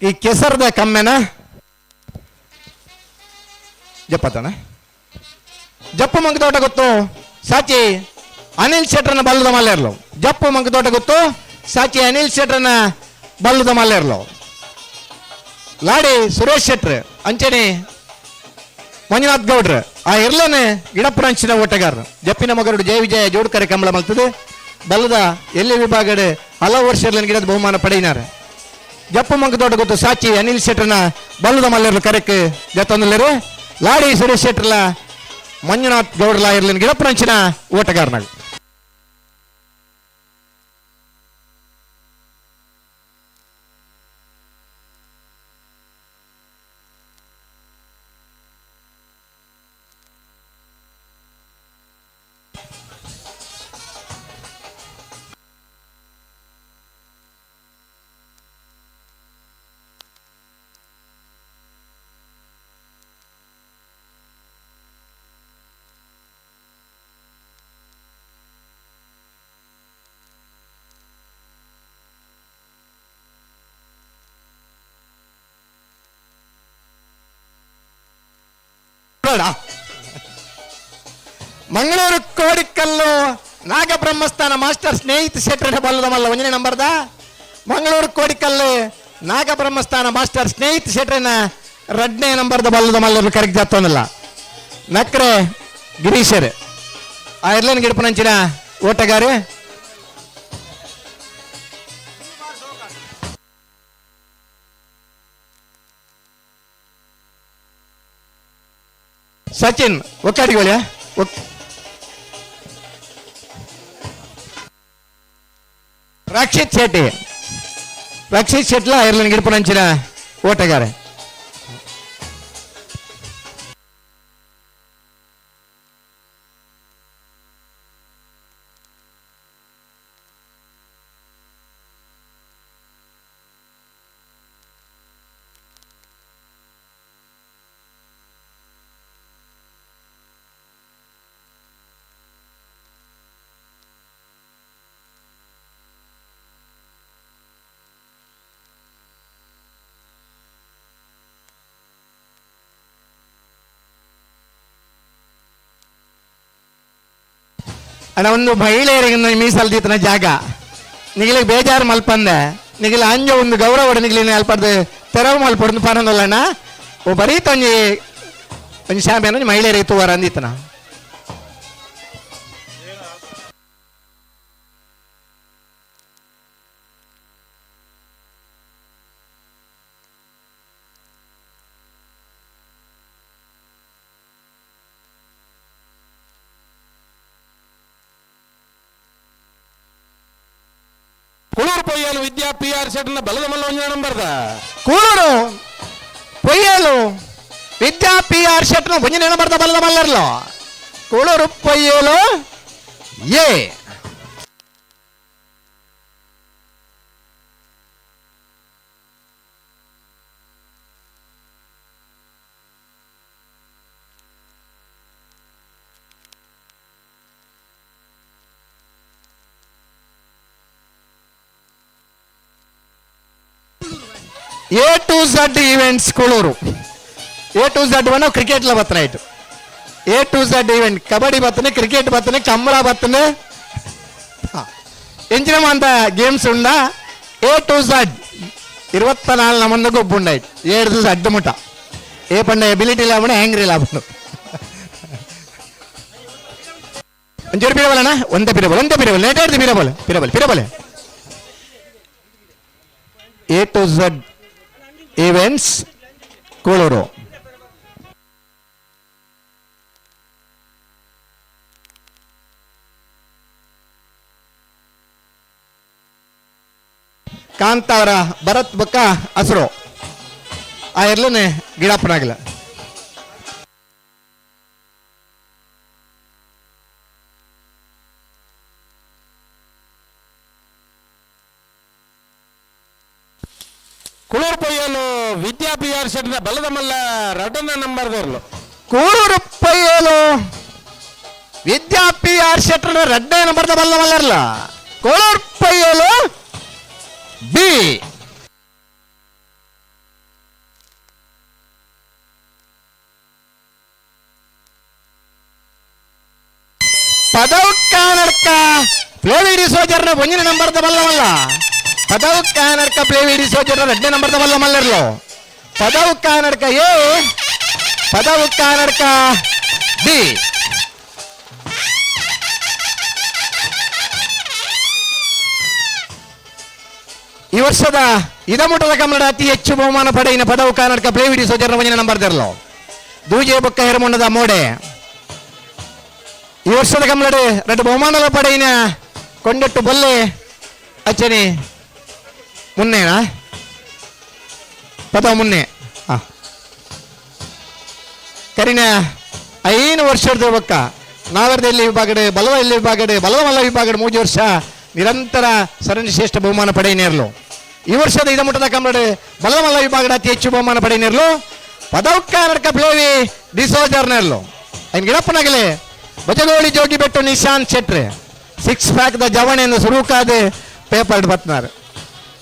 ಈ ಕೆಸರದ ಕಮ್ಮೆನ ಜಪ್ಪತಣ ಜಪ್ಪು ಮಂಕತೋಟ ಗೊತ್ತು ಸಾಚಿ ಅನಿಲ್ ಶೆಟ್ಟರ್ನ ಬಲ್ಲದ ಮಲ್ಲೇರ್ಲು. ಜಪ್ಪು ಮಂಕತೋಟ ಗೊತ್ತು ಸಾಚಿ ಅನಿಲ್ ಶೆಟ್ಟರ್ನ ಬಲ್ಲದ ಮಲ್ಲೇರ್ಲು. ಲಾಡಿ ಸುರೇಶ್ ಶೆಟ್ರ್ ಅಂಚನೆ ಮಂಜುನಾಥ್ ಗೌಡ್ರು ಆ ಇರ್ಲನೆ ಗಿಡಪ್ರಂಚಿನ ಓಟಗಾರರು. ಜಪ್ಪಿನ ಮಗರುಡು ಜಯ ವಿಜಯ ಜೋಡ್ಕರೆ ಕಂಬಳ ಮಲ್ತದೆ. ಬಲ್ಲದ ಎಲ್ಲಿ ವಿಭಾಗಡೆ ಹಲವು ವರ್ಷ ಗಿಡದ ಬಹುಮಾನ ಪಡೆಯಿನಾರೆ. ಜಪ್ಪು ಮಂಕತೋಟ ಗೊತ್ತು ಸಾಚಿ ಅನಿಲ್ ಶೆಟ್ಟರ್ನ ಬಲ್ಲದ ಮಲ್ಲೇರ್ಲು ಕರೆಕ್ ಜತ್ತೊಂದುಲ್ಲೇರು. ಲಾಡಿ ಸುರೇಶ್ ಶೆಟ್ಟರ್ಲ ಮಂಜುನಾಥ್ ಗೌಡ್ರಲ ಇರ್ಲಿನ ಗಿಡಪ್ರಂಚಿನ ಓಟಗಾರನಾಗ. ಮಂಗಳೂರು ಕೋಡಿಕಲ್ಲು ನಾಗಬ್ರಹ್ಮಸ್ಥಾನ ಮಾಸ್ಟರ್ ಸ್ನೇಹಿತ ಶೆಟ್ಟರ್ ಬಲ್ಲದ ಮಲ್ಲ ಒಂದನೇ ನಂಬರ್ದ. ಮಂಗಳೂರು ಕೋಡಿಕಲ್ಲು ನಾಗಬ್ರಹ್ಮಸ್ಥಾನ ಮಾಸ್ಟರ್ ಸ್ನೇಹಿತ ಶೆಟ್ಟರ್ನ ಎರಡನೇ ನಂಬರ್ದ ಬಲ್ಲದ ಮಲ್ಲರು ಕರೆಕ್ಟ್ ಜಾತೋನಲ್ಲ. ನಕ್ರೆ ಗಿರೀಶರ್ ಆ ಎರ್ಲನ್ ಗಿಡಪನಂಚಿನ ಓಟಗಾರೆ. ಸಚಿನ್ ಒಕ್ಕಾಡಿಗೋಳಿಯ ರಕ್ಷಿತ್ ಶೆಟ್ಟಿ. ರಕ್ಷಿತ್ ಶೆಟ್ಲ ಐರ್ಲೆಂಡ್ ಗಿಡಪನಂಚಿನ ಓಟಗಾರೆ. ಅಣ್ಣ ಒಂದು ಮಹಿಳೆಯರಿಗೆ ಮೀಸಲ್ದಿತ್ತನ ಜಾಗ ನಿಗಿಲಿಗೆ ಬೇಜಾರು ಮಲ್ಪಂದೆ ನಿಗಿಲ ಅಂಜ ಒಂದು ಗೌರವ ನಿಗಿಲಿನ ಅಲ್ಪಡ್ದು ತೆರವು ಮಲ್ಪಡ್ದು ಪನಂದಲ್ಲಣ್ಣ ಓ ಬರೀ ತೊಂಜಿ ಒಂಜಿ ಶಾಮ್ಯಾನ ಮಹಿಳೆಯರಿಗೆ ತೂವರ ಅಂದಿತ್ತನ. ಕೂಳೂರು ಪೊಯ್ಯಾಲು ವಿದ್ಯಾ ಪಿ ಆರ್ ಶೆಟ್ಟರ್ನ ಬಲದ ಮಲ್ಲ ಒಂಜಿ ನಂಬರ್ದ. ಕೂಳೂರು ಪೊಯ್ಯಾಲು ವಿದ್ಯಾ ಪಿ ಆರ್ ಶೆಟ್ಟರ್ನ ಒಂಜಿ ನಂಬರ್ದ ಬಲದ ಮಲ್ಲರ್ಲು. Kuloor Poyyalu A. A to Z events Kuloor. A to Z one cricket ಲ ಬತ್ತನ ಇಟ್ಟು. A to Z event kabaddi ಬತ್ತನೆ, cricket ಬತ್ತನೆ, Kambala ಬತ್ತನೆ, ಎಂಚಿನ ಅಂತ ಗೇಮ್ಸ್ ಉಂಡ. ಎ ಟು ಝಡ್ 24 ನಮಂದ ಗೊಬ್ಬುಂಡಾಯ್ತು. ಏಳು ಝಡ್ ಮುಟ ಏ ಪಂಡ ಎಬಿಲಿಟಿ ಲಾಭಣ ಹ್ಯಾಂಗ್ರಿ ಲಾಭಣ. ಒಂಚೂರು ಪಿರಬಲಣ್ಣ, ಒಂದೇ ಪಿರಬಲ್, ಒಂದೇ ಪಿರಬಲ್, late ಆಡ್ದು ಪಿರಬಲ್ ಪಿರಬಲ್ ಪಿರಬಲ್. A to Z events Kuloor. Kantara Bharat ಬಕ್ಕ ಹಸರು ಆ ಎರ್ಲನೆ ಗಿಡಪ್ಪನಾಗಲ್ಲ. ಕೂಳೂರು ಪೊಯ್ಯಲು ವಿದ್ಯಾ ಪಿ ಆರ್ ಶೆಟ್ಟರ್ನ ಬಲದ ಮಲ್ಲ ರಡನ ನಂಬರ್ ದೋರ್ಲು. ಕೂಳೂರು ಪೊಯ್ಯಲು ವಿದ್ಯಾ ಪಿ ಆರ್ ಶೆಟ್ಟರ್ನ ರಡ್ಡನೇ ನಂಬರ್ದ ಬಲ್ಲ ಮಲ್ಲರ್ಲ ಕೋಳೂರ್ ಪೈಯಲು ಬಿ. ಪದವು ಕಾನರ್ಕ ಪ್ಲೇವಿಡಿ ಸೋಜರ್ನ ಒಂದನೇ ನಂಬರ್ದ ಬಲ್ಲವಲ್ಲ. ಪದವು ಕಾನರ್ಕ ಪ್ಲೇವಿಡಿ ಸೋಜರ್ನ ಎರಡನೇ ನಂಬರ್ದ ಬಲ್ಲ ಮಲ್ಲರ್ಲು. ಪದವು ಕಾನರ್ಕ ಎ, ಪದವು ಕಾನರ್ಕ ಬಿ. ಈ ವರ್ಷದ ಇದಮುಟದ ಕನ್ನಡ ಅತಿ ಹೆಚ್ಚು ಬಹುಮಾನ ಪಡೆಯಿನ ಪದವು ಕಾನರ್ಕ ಪ್ಲೇವಿಡಿ ಸೋಜರ್ನ ಒಂದನೇ ನಂಬರ್ ದೆರ್ಲು. ದೂಜೆ ಬೊಕ್ಕ ಹೆರಮುಂಡದ ಮೋಡೆ. ಈ ವರ್ಷದ ಕಮ್ಮಲಡೆ రెండు ಬಹುಮಾನల ಪಡೆಯಿನ ಕೊಂಡೆಟ್ಟು ಬೊಲ್ಲೆ ಅಚ್ಚನಿ ಮುನ್ನೇನಾ ಪದ ಮುನ್ನೆ. ಕರಿನ 5 ವರ್ಷದ ಬೊಕ್ಕ ನಾವರ್ದ ಇಲ್ಲಿ ವಿಭಾಗಡೆ ಬಲವ ಇಲ್ಲಿ ವಿಭಾಗಡೆ ಬಲವ ಮಲ್ಲ ವಿಭಾಗಡೆ 3 ವರ್ಷ ನಿರಂತರ ಸರಣಿ ಶ್ರೇಷ್ಠ ಬಹುಮಾನ ಪಡೆಯನೇರ್ಲು. ಈ ವರ್ಷದ ಇದಮುಟದ ಕಮ್ಮಲಡೆ ಬಲವ ಮಲ್ಲ ವಿಭಾಗಡೆ ಅತಿ ಹೆಚ್ಚು ಬಹುಮಾನ ಪಡೆಯನೇರ್ಲು. ಪದೌಕ್ಕ ನಡ್ಕ ಪ್ಲೇವಿ ಡಿಸೋಜರ್ನೇರ್ಲು. ಐನ್ ಗಿಡಪ್ಪನಾಗಲೇ ಬಜಗೋಳಿ ಜೋಗಿ ಬೆಟ್ಟು ನಿಶಾಂತ್ ಶೆಟ್ರೆ 6 ಪ್ಯಾಕ್ದ ಜವಣೆಯನ್ನು ಸುರುಕಾದೆ ಪೇಪರ್ ಬತ್ನಾರ್.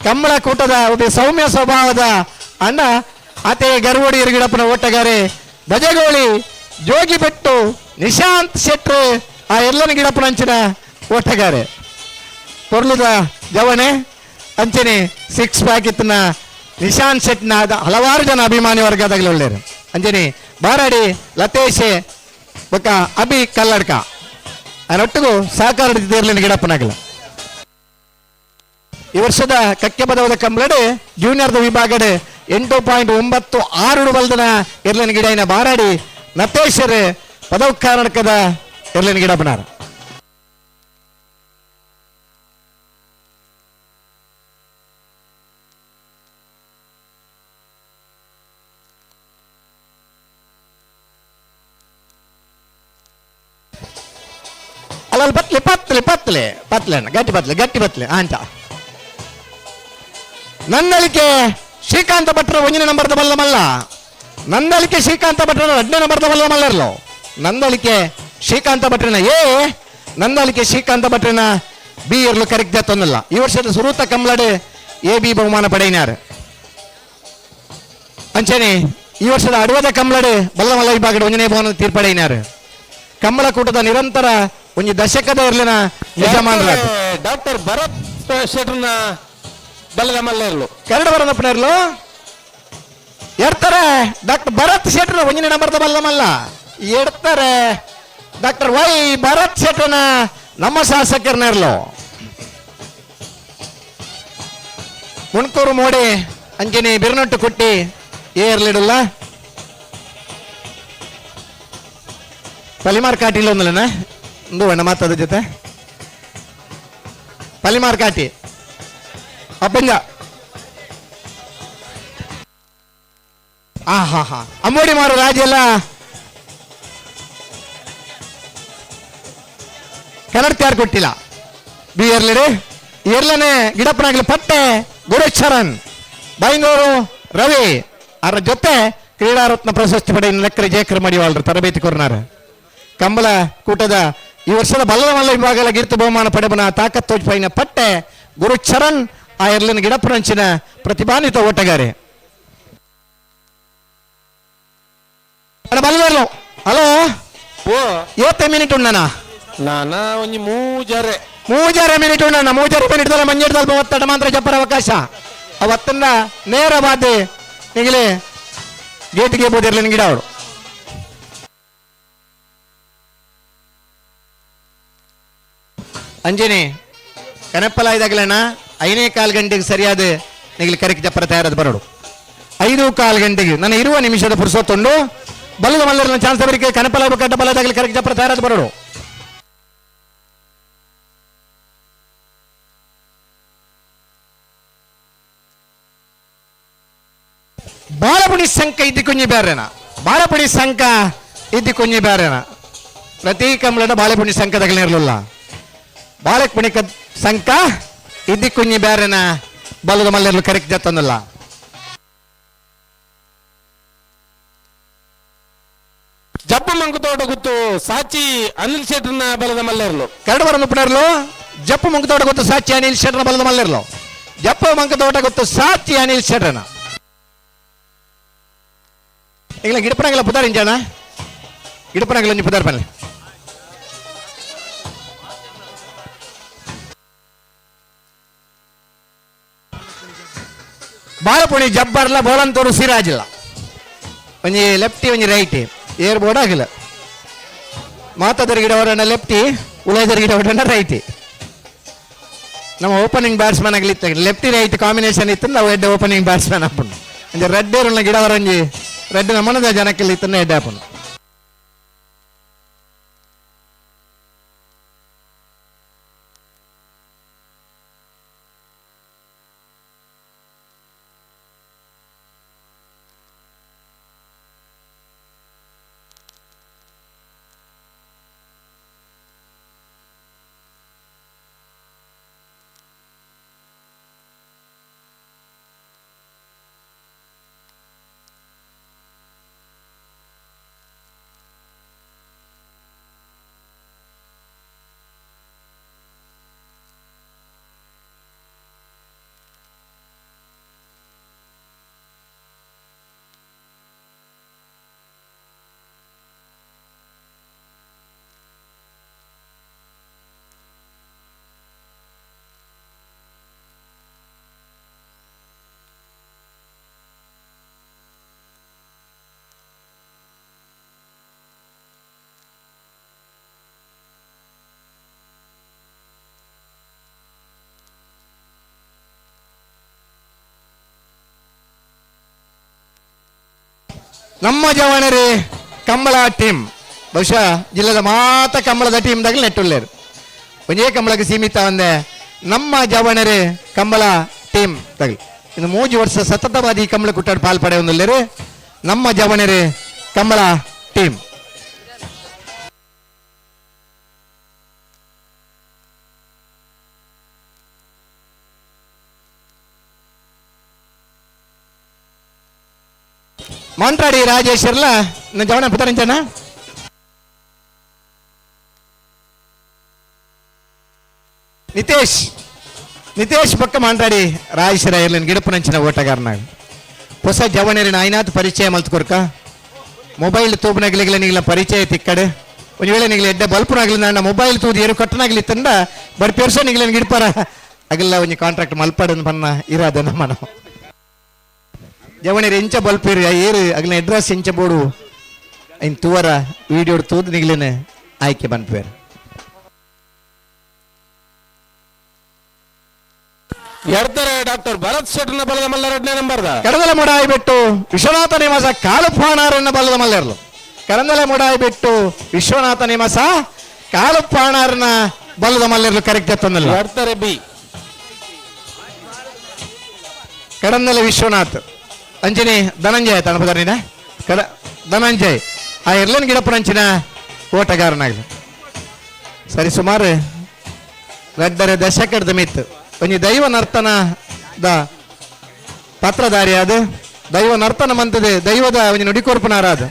ಕಂಬಳ ಕೂಟದ ಒಬ್ಬ ಸೌಮ್ಯ ಸ್ವಭಾವದ ಅಣ್ಣ ಆತೆ ಗರ್ವೋಡಿ ಇರುಗಿಡಪ್ಪನ ಓಟಗಾರೆ ಬಜಗೋಳಿ ಜೋಗಿ ಬೆಟ್ಟು ನಿಶಾಂತ್ ಶೆಟ್ರೆ ಆ ಎಲ್ಲನ ಗಿಡಪ್ಪನ ಅಂಚಿನ ಓಟಗಾರೆ ಪೊರ್ಲುದ ಜವಣೆ ಅಂಚನೆ 6 ಪ್ಯಾಕ್ ಇತ್ತನ ನಿಶಾಂತ್ ಶೆಟ್ನ ಹಲವಾರು ಜನ ಅಭಿಮಾನಿ ವರ್ಗದಾಗಲಿ ಒಳ್ಳೆಯರು. ಅಂಜನಿ ಬಾರಾಡಿ ಲತೇಶೆ ಬೊಕ್ಕ ಅಭಿ ಕಲ್ಲಡ್ಕ ಅದರೊಟ್ಟಿಗೂ ಸಹಕಾರ ಇರಲಿಲ್ಲ ಗಿಡಪ್ಪನಾಗಲ್ಲ. ಈ ವರ್ಷದ ಕಕ್ಕೆ ಪದವದ ಕಂಬಳಡೆ ಜೂನಿಯರ್ದ ವಿಭಾಗಡೆ 8.96 ಬಲ್ದನ ಎರ್ಲಿನ ಗಿಡನ ಬಾರಾಡಿ ನತೇಶ್ವರ ಪದವ ಕರ್ನಾಟಕದ ಎರ್ಲಿನ ಗಿಡಪ್ಪನಾರ. ಅಲ್ಲಲ್ಲಿ ಪತ್ಲೆ ಪತ್ಲೆ ಪತ್ಲೆ ಪತ್ಲೆ ಅಣ್ಣ ಗಟ್ಟಿ ಪತ್ಲೆ ಗಟ್ಟಿ ಪತ್ಲೆ ಅಂತ. ನಂದಳಿಕೆ ಶ್ರೀಕಾಂತ ಭಟ್ರ ಒಂದನೇ ನಂಬರ್ದ ಬಲ್ಲ ಮಲ್ಲ. ನಂದಳಿಕೆ ಶ್ರೀಕಾಂತ ಭಟ್ರ ಎರಡನೇ ನಂಬರ್ದ ಬಲ್ಲ ಮಲ್ಲರ್ಲು. ನಂದಳಿಕೆ ಶ್ರೀಕಾಂತ ಭಟ್ರನ ಎ, ನಂದಳಿಕೆ ಶ್ರೀಕಾಂತ ಭಟ್ರನ ಬಿ ಇರ್ಲು ಕರೆಕ್ಟ್ ತೊಂದಲ್ಲ. ಈ ವರ್ಷದ ಸುರೂತ ಕಮ್ಲಡೆ ಎ ಬಿ ಬಹುಮಾನ ಪಡೆಯಿನಾರು. ಅಂಚನೆ ಈ ವರ್ಷದ ಅಡವದ ಕಮ್ಲಡೆ ಬಲ್ಲ ಮಲ್ಲ ವಿಭಾಗದ ಒಂದನೇ ಬಹುಮಾನ ತೀರ್ಪಡೆಯಿನಾರು. ಕಮ್ಮಳಕೂಟದ ನಿರಂತರ ಒಂದು ದಶಕದ ಇರ್ಲಿನ ಯಜಮಾನರ ಡಾಕ್ಟರ್ ಭರತ್ ಶೆಟ್ಟರ್ನ ಬಲ್ಲದ ಮಲ್ಲೇರ್ಲು. ಕನ್ನಡ ಬರದಪ್ಪನೇರ್ಲು ಎಡ್ತಾರೆ ಡಾಕ್ಟರ್ ಭರತ್ ಶೆಟ್ಟರ್ ಒಂದನೇ ನಂಬರ್ದ ಬಲ್ಲ ಮಲ್ಲ ಎಡ್ತಾರೆ ಡಾಕ್ಟರ್ ವೈ ಭರತ್ ಶೆಟ್ಟರ್ನ ನಮ್ಮ ಶಾಸಕರನೇರ್ಲು. ಮುಣ್ಕೂರು ಮೋಡಿ ಅಂಜನಿ ಬಿರ್ನೊಟ್ಟು ಕುಟ್ಟಿ ಏರ್ಲಿಡಲ್ಲ ಪಲಿಮಾರ್ ಕಾಟಿಲ್ಲ ಒಂದಲ್ಲನ ಒಂದು ಬಣ್ಣ ಮಾತಾದ ಜೊತೆ ಪಲಿಮಾರ್ ಕಾಟಿ ಅಪ್ಪಂಜ. ಆ ಹಾ ಹಾ ಅಮ್ಮೋಡಿ ಮಾರು ರಾಜೆಲ್ಲ ಕನ್ನಡ ತಯಾರು ಕೊಟ್ಟಿಲ್ಲ ಬಿ ಎರ್ಲಿಡಿ ಎರ್ಲನೆ ಗಿಡಪ್ಪನಾಗ್ಲಿ ಪಟ್ಟೆ ಗುರುಚರಣ್ ಬೈಂದೂರು ರವಿ ಅವರ ಜೊತೆ ಕ್ರೀಡಾರತ್ನ ಪ್ರಶಸ್ತಿ ಪಡೆಯ ಲೆಕ್ಕರೆ ಜಯಕರ್ ಮಡಿವಾಳರು ತರಬೇತಿ ಕೊರ್ನಾರ. ಕಂಬಳ ಕೂಟದ ಈ ವರ್ಷದ ಬಲ್ಲದ ಮಲ್ಲ ವಿಭಾಗದ ಗಿರ್ತು ಬಹುಮಾನ ಪಡೆಬನ ತಾಕತ್ ತೋಜ್ಪೈನ ಪಟ್ಟೆ ಗುರುಚರಣ್ ಆ ಎರ್ಲಿನ ಗಿಡಪ್ಪನಂಚಿನ ಪ್ರತಿಭಾನ್ವಿತ ಓಟಗಾರೆ. ಬಲ್ಲದರ್ಲು ಹಲೋ ಏತೆ ಮಿನಿಟ್ ಉಣ್ಣನ ನಾನಾ ಒಂಜಿ ಮೂಜರೆ ಮೂಜರೆ ಮಿನಿಟ್ ಉಣ್ಣಣ್ಣ ಮೂಜರೆ ಮಿನಿಟ್ ದಲ್ಲ ಮಂಜೆಡ್ದಲ್ಪ ಒತ್ತಡ ಮಾತ್ರ ಜಪ್ಪರ ಅವಕಾಶ ಅವತ್ತನ್ನ ನೇರವಾದ ನಿಗಲೇ ಗೇಟ್ಗೆ ಬೋದಿರ್ಲಿನ ಗಿಡ ಅವರು. ಅಂಜನಿ ಕನಪ್ಪಲ ಇದಾಗಲಣ್ಣ 5.15 ಗಂಟೆಗೆ ಸರಿಯಾದ ನಿಗಲಿ ಕರೆಕ್ ಜಪ್ಪರ ತಯಾರಾದ ಬರೋಡು. 5.15 ಗಂಟೆಗೆ ನನ್ನ ಇರುವ ನಿಮಿಷದ ಪುರುಷೊತ್ತುಂಡು ಬಲ್ಲದ ಮಲ್ಲರನ್ನ ಚಾನ್ಸ್ ಅವರಿಗೆ ಕನಪಲ ಕಡ್ಡ ಬಲದಾಗಲಿ ಕರೆಕ್ ಜಪ್ಪರ ತಯಾರಾದ ಬರೋಡು. ಬಾಲಪುಣಿ ಸಂಕ ಇದ್ದಿ ಕುಂಜಿ ಬೇರೆನ ಬಾಲಪುಣಿ ಸಂಕ ಇದ್ದಿ ಕುಂಜಿ ಬೇರೆನ ಪ್ರತಿ ಕಂಬಳದ ಬಾಳೆಪುಣಿ ಸಂಕದಗಲಿರಲಿಲ್ಲ. ಬಾಳೆಪುಣಿ ಸಂಕ ಇದ್ದಿ ಕುಂಜಿ ಬೇರೆನ ಬಲದ ಮಲ್ಲೆರ್ಲು ಕರೆಕ್ಟ್ ಜತ್ತಂದಲ್ಲ. ಜಪ್ಪು ಮಂಕುತೋಟ ಗುತ್ತು ಸಾಚಿ ಅನಿಲ್ ಶೆಟ್ಟರ್ನ ಬಲದ ಮಲ್ಲೇರ್ಲು. ಕರಡು ಬರ ಮುಪ್ಪನರ್ಲು ಜಪ್ಪು ಮಂಕುತೋಟ ಗೊತ್ತು ಸಾಚಿ ಅನಿಲ್ ಶೆಟ್ಟರ್ನ ಬಲದ ಮಲ್ಲೇರ್ಲು. ಜಪ್ಪು ಮಂಕುತೋಟ ಗೊತ್ತು ಸಾಚಿ ಅನಿಲ್ ಶೆಟ್ಟರ್ನ. ಈಗ ಗಿಡಪನಗಲ ಪುದಾರ್ ಇಂಜಾಣ ಗಿಡಪನಗಲ ಒಂಜಿ ಪುದಾರ್ ಪನ್ಲೆ. ಬಾಲಪುಣಿ ಜಬ್ಬರ್ಲ ಬೋಲಂತೋರು ಸಿರಾಜಿಲ್ಲ. ಒಂಜಿ ಲೆಫ್ಟಿ ಒಂಜಿ ರೈಟ್ ಏರ್ ಬೋರ್ಡ್ ಆಗಿಲ್ಲ. ಮಾತಾದರ ಗಿಡ ಹೊರಣ ಲೆಫ್ಟಿ, ಉಳೇದರ ಗಿಡ ಹೊರಣ ರೈಟಿ. ನಮ್ಮ ಓಪನಿಂಗ್ ಬ್ಯಾಟ್ಸ್ಮನ್ ಆಗಲಿ ಲೆಫ್ಟಿ ರೈಟ್ ಕಾಂಬಿನೇಷನ್ ಇತ್ತು, ನಾವು ಎಡ್ಡೆ ಓಪನಿಂಗ್ ಬ್ಯಾಟ್ಸ್ಮನ್ ಆಪುಂಡು. ಅಂಚೆ ರೆಡ್ ಏರುಳ್ಳ ಗಿಡ ಹೊರಂಜಿ ರೆಡ್ ನಮ್ಮನದ ಜನಕ್ಕೆಲ್ಲ ಇತ್ತನ್ನ ಎಡ್ಡೆ ಆಪುಂಡು. ನಮ್ಮ ಜವಾನರೇ ಕಂಬಳ ಟೀಮ್ ಬಹುಶಃ ಜಿಲ್ಲೆದ ಮಾತ ಕಂಬಳದ ಟೀಮ್ ದಾಗ ನೆಟ್ಟುಳ್ಳೇರು. ಒಂಜೇ ಕಂಬಳಕ್ಕೆ ಸೀಮಿತ ಒಂದೆ ನಮ್ಮ ಜವಣರೇ ಕಂಬಳ ಟೀಮ್ ತಗಲಿ. ಇನ್ನು 3 ವರ್ಷ ಸತತವಾದ ಈ ಕಂಬಳ ಕುಟ್ಟಾಡು ಪಾಲ್ ಪಡೆಯೊಂದುಲ್ಲೇರು ನಮ್ಮ ಜವಣರೇ ಕಂಬಳ ಟೀಮ್. ಮಂತ್ರಾಡಿ ರಾಜೇಶ್ವರ್ಲ ನನ್ನ ಜವಣ ಪುತ್ತರಂಜನ ನಿತೇಶ್ ನಿತೇಶ್ ಪಕ್ಕ ಮಾಂಟಾಡಿ ರಾಜೇಶ್ವರ ಇರ್ಲಿನ ಗಿಡಪುನಂಚಿನ ಓಟಗಾರನ ಹೊಸ ಜವಣೇರಿನ ಐನಾತ್ ಪರಿಚಯ ಮಲ್ತ್ಕೊರ್ಕ ಮೊಬೈಲ್ ತೂಬುನಗಲಿಗಳ ನಿಗಲ ಪರಿಚಯ ತಿಕ್ಕಡೆ ಒಂದು ವೇಳೆ ನಿಗಲ ಎಡ್ಡೆ ಬಲ್ಪುನಾಗಲಿ ನನ್ನ ಮೊಬೈಲ್ ತೂದು ಏರು ಕಟ್ಟನಾಗಲಿ ತಂಡ ಬಡ್ ಪೆರ್ಸ ನಿಗಲ ಗಿಡಪಾರ ಅಗಲ್ಲ ಒಂಜಿ ಕಾಂಟ್ರಾಕ್ಟ್ ಮಲ್ಪಡನ್ ಪನ್ನ ಇರಾದ ನಮ್ಮ ಜವಣೇರು ಎಂಚ ಬಲ್ಪೇರು ಏರು ಅಗಲ ಅಡ್ರೆಸ್ ಎಂಚ ಬೋಡು ಐನ್ ತೂವರ ವಿಡಿಯೋ ತೂದು ನಿಗಲೇನೆ ಆಯ್ಕೆ ಬನ್ಪೇರು. ಎಡ್ತಾರೆ ಡಾಕ್ಟರ್ ಭರತ್ ಶೆಟ್ಟರ್ನ ಬಲದ ಮಲ್ಲ ಎರಡನೇ ನಂಬರ್ ಕಡದಲ ಮುಡಾಯಿ ಬಿಟ್ಟು ವಿಶ್ವನಾಥ ನಿವಾಸ ಕಾಲುಪಾಣಾರನ್ನ ಬಲದ ಮಲ್ಲೆರ್ಲು. ಕರಂದಲ ಮುಡಾಯಿ ಬಿಟ್ಟು ವಿಶ್ವನಾಥ ನಿವಾಸ ಕಾಲುಪಾಣಾರನ್ನ ಬಲದ ಮಲ್ಲೆರ್ಲು ಕರೆಕ್ಟ್ ಎತ್ತೊಂದಿಲ್ಲ. ಎಡ್ತಾರೆ ಬಿ ಕಡಂದಲ ವಿಶ್ವನಾಥ್ ಅಂಜನಿ ಧನಂಜಯ ತಣಪದಾರಿನ ಕಡ ಧನಂಜಯ್ ಆ ಎರ್ಲನ್ ಗಿಡಪ್ಪನಂಚಿನ ಓಟಗಾರನಾಗಲಿ. ಸರಿ ಸುಮಾರು ರಡ್ಡರೆ ದಶಕದ ಮಿತ್ತು ಒಂಜಿ ದೈವ ನರ್ತನ the ಪಾತ್ರಧಾರಿ ಅದು ದೈವ ನರ್ತನ ಮಂತದೆ ದೈವದ ಒಂಜಿ ನುಡಿಕೋರ್ಪನಾರಾದ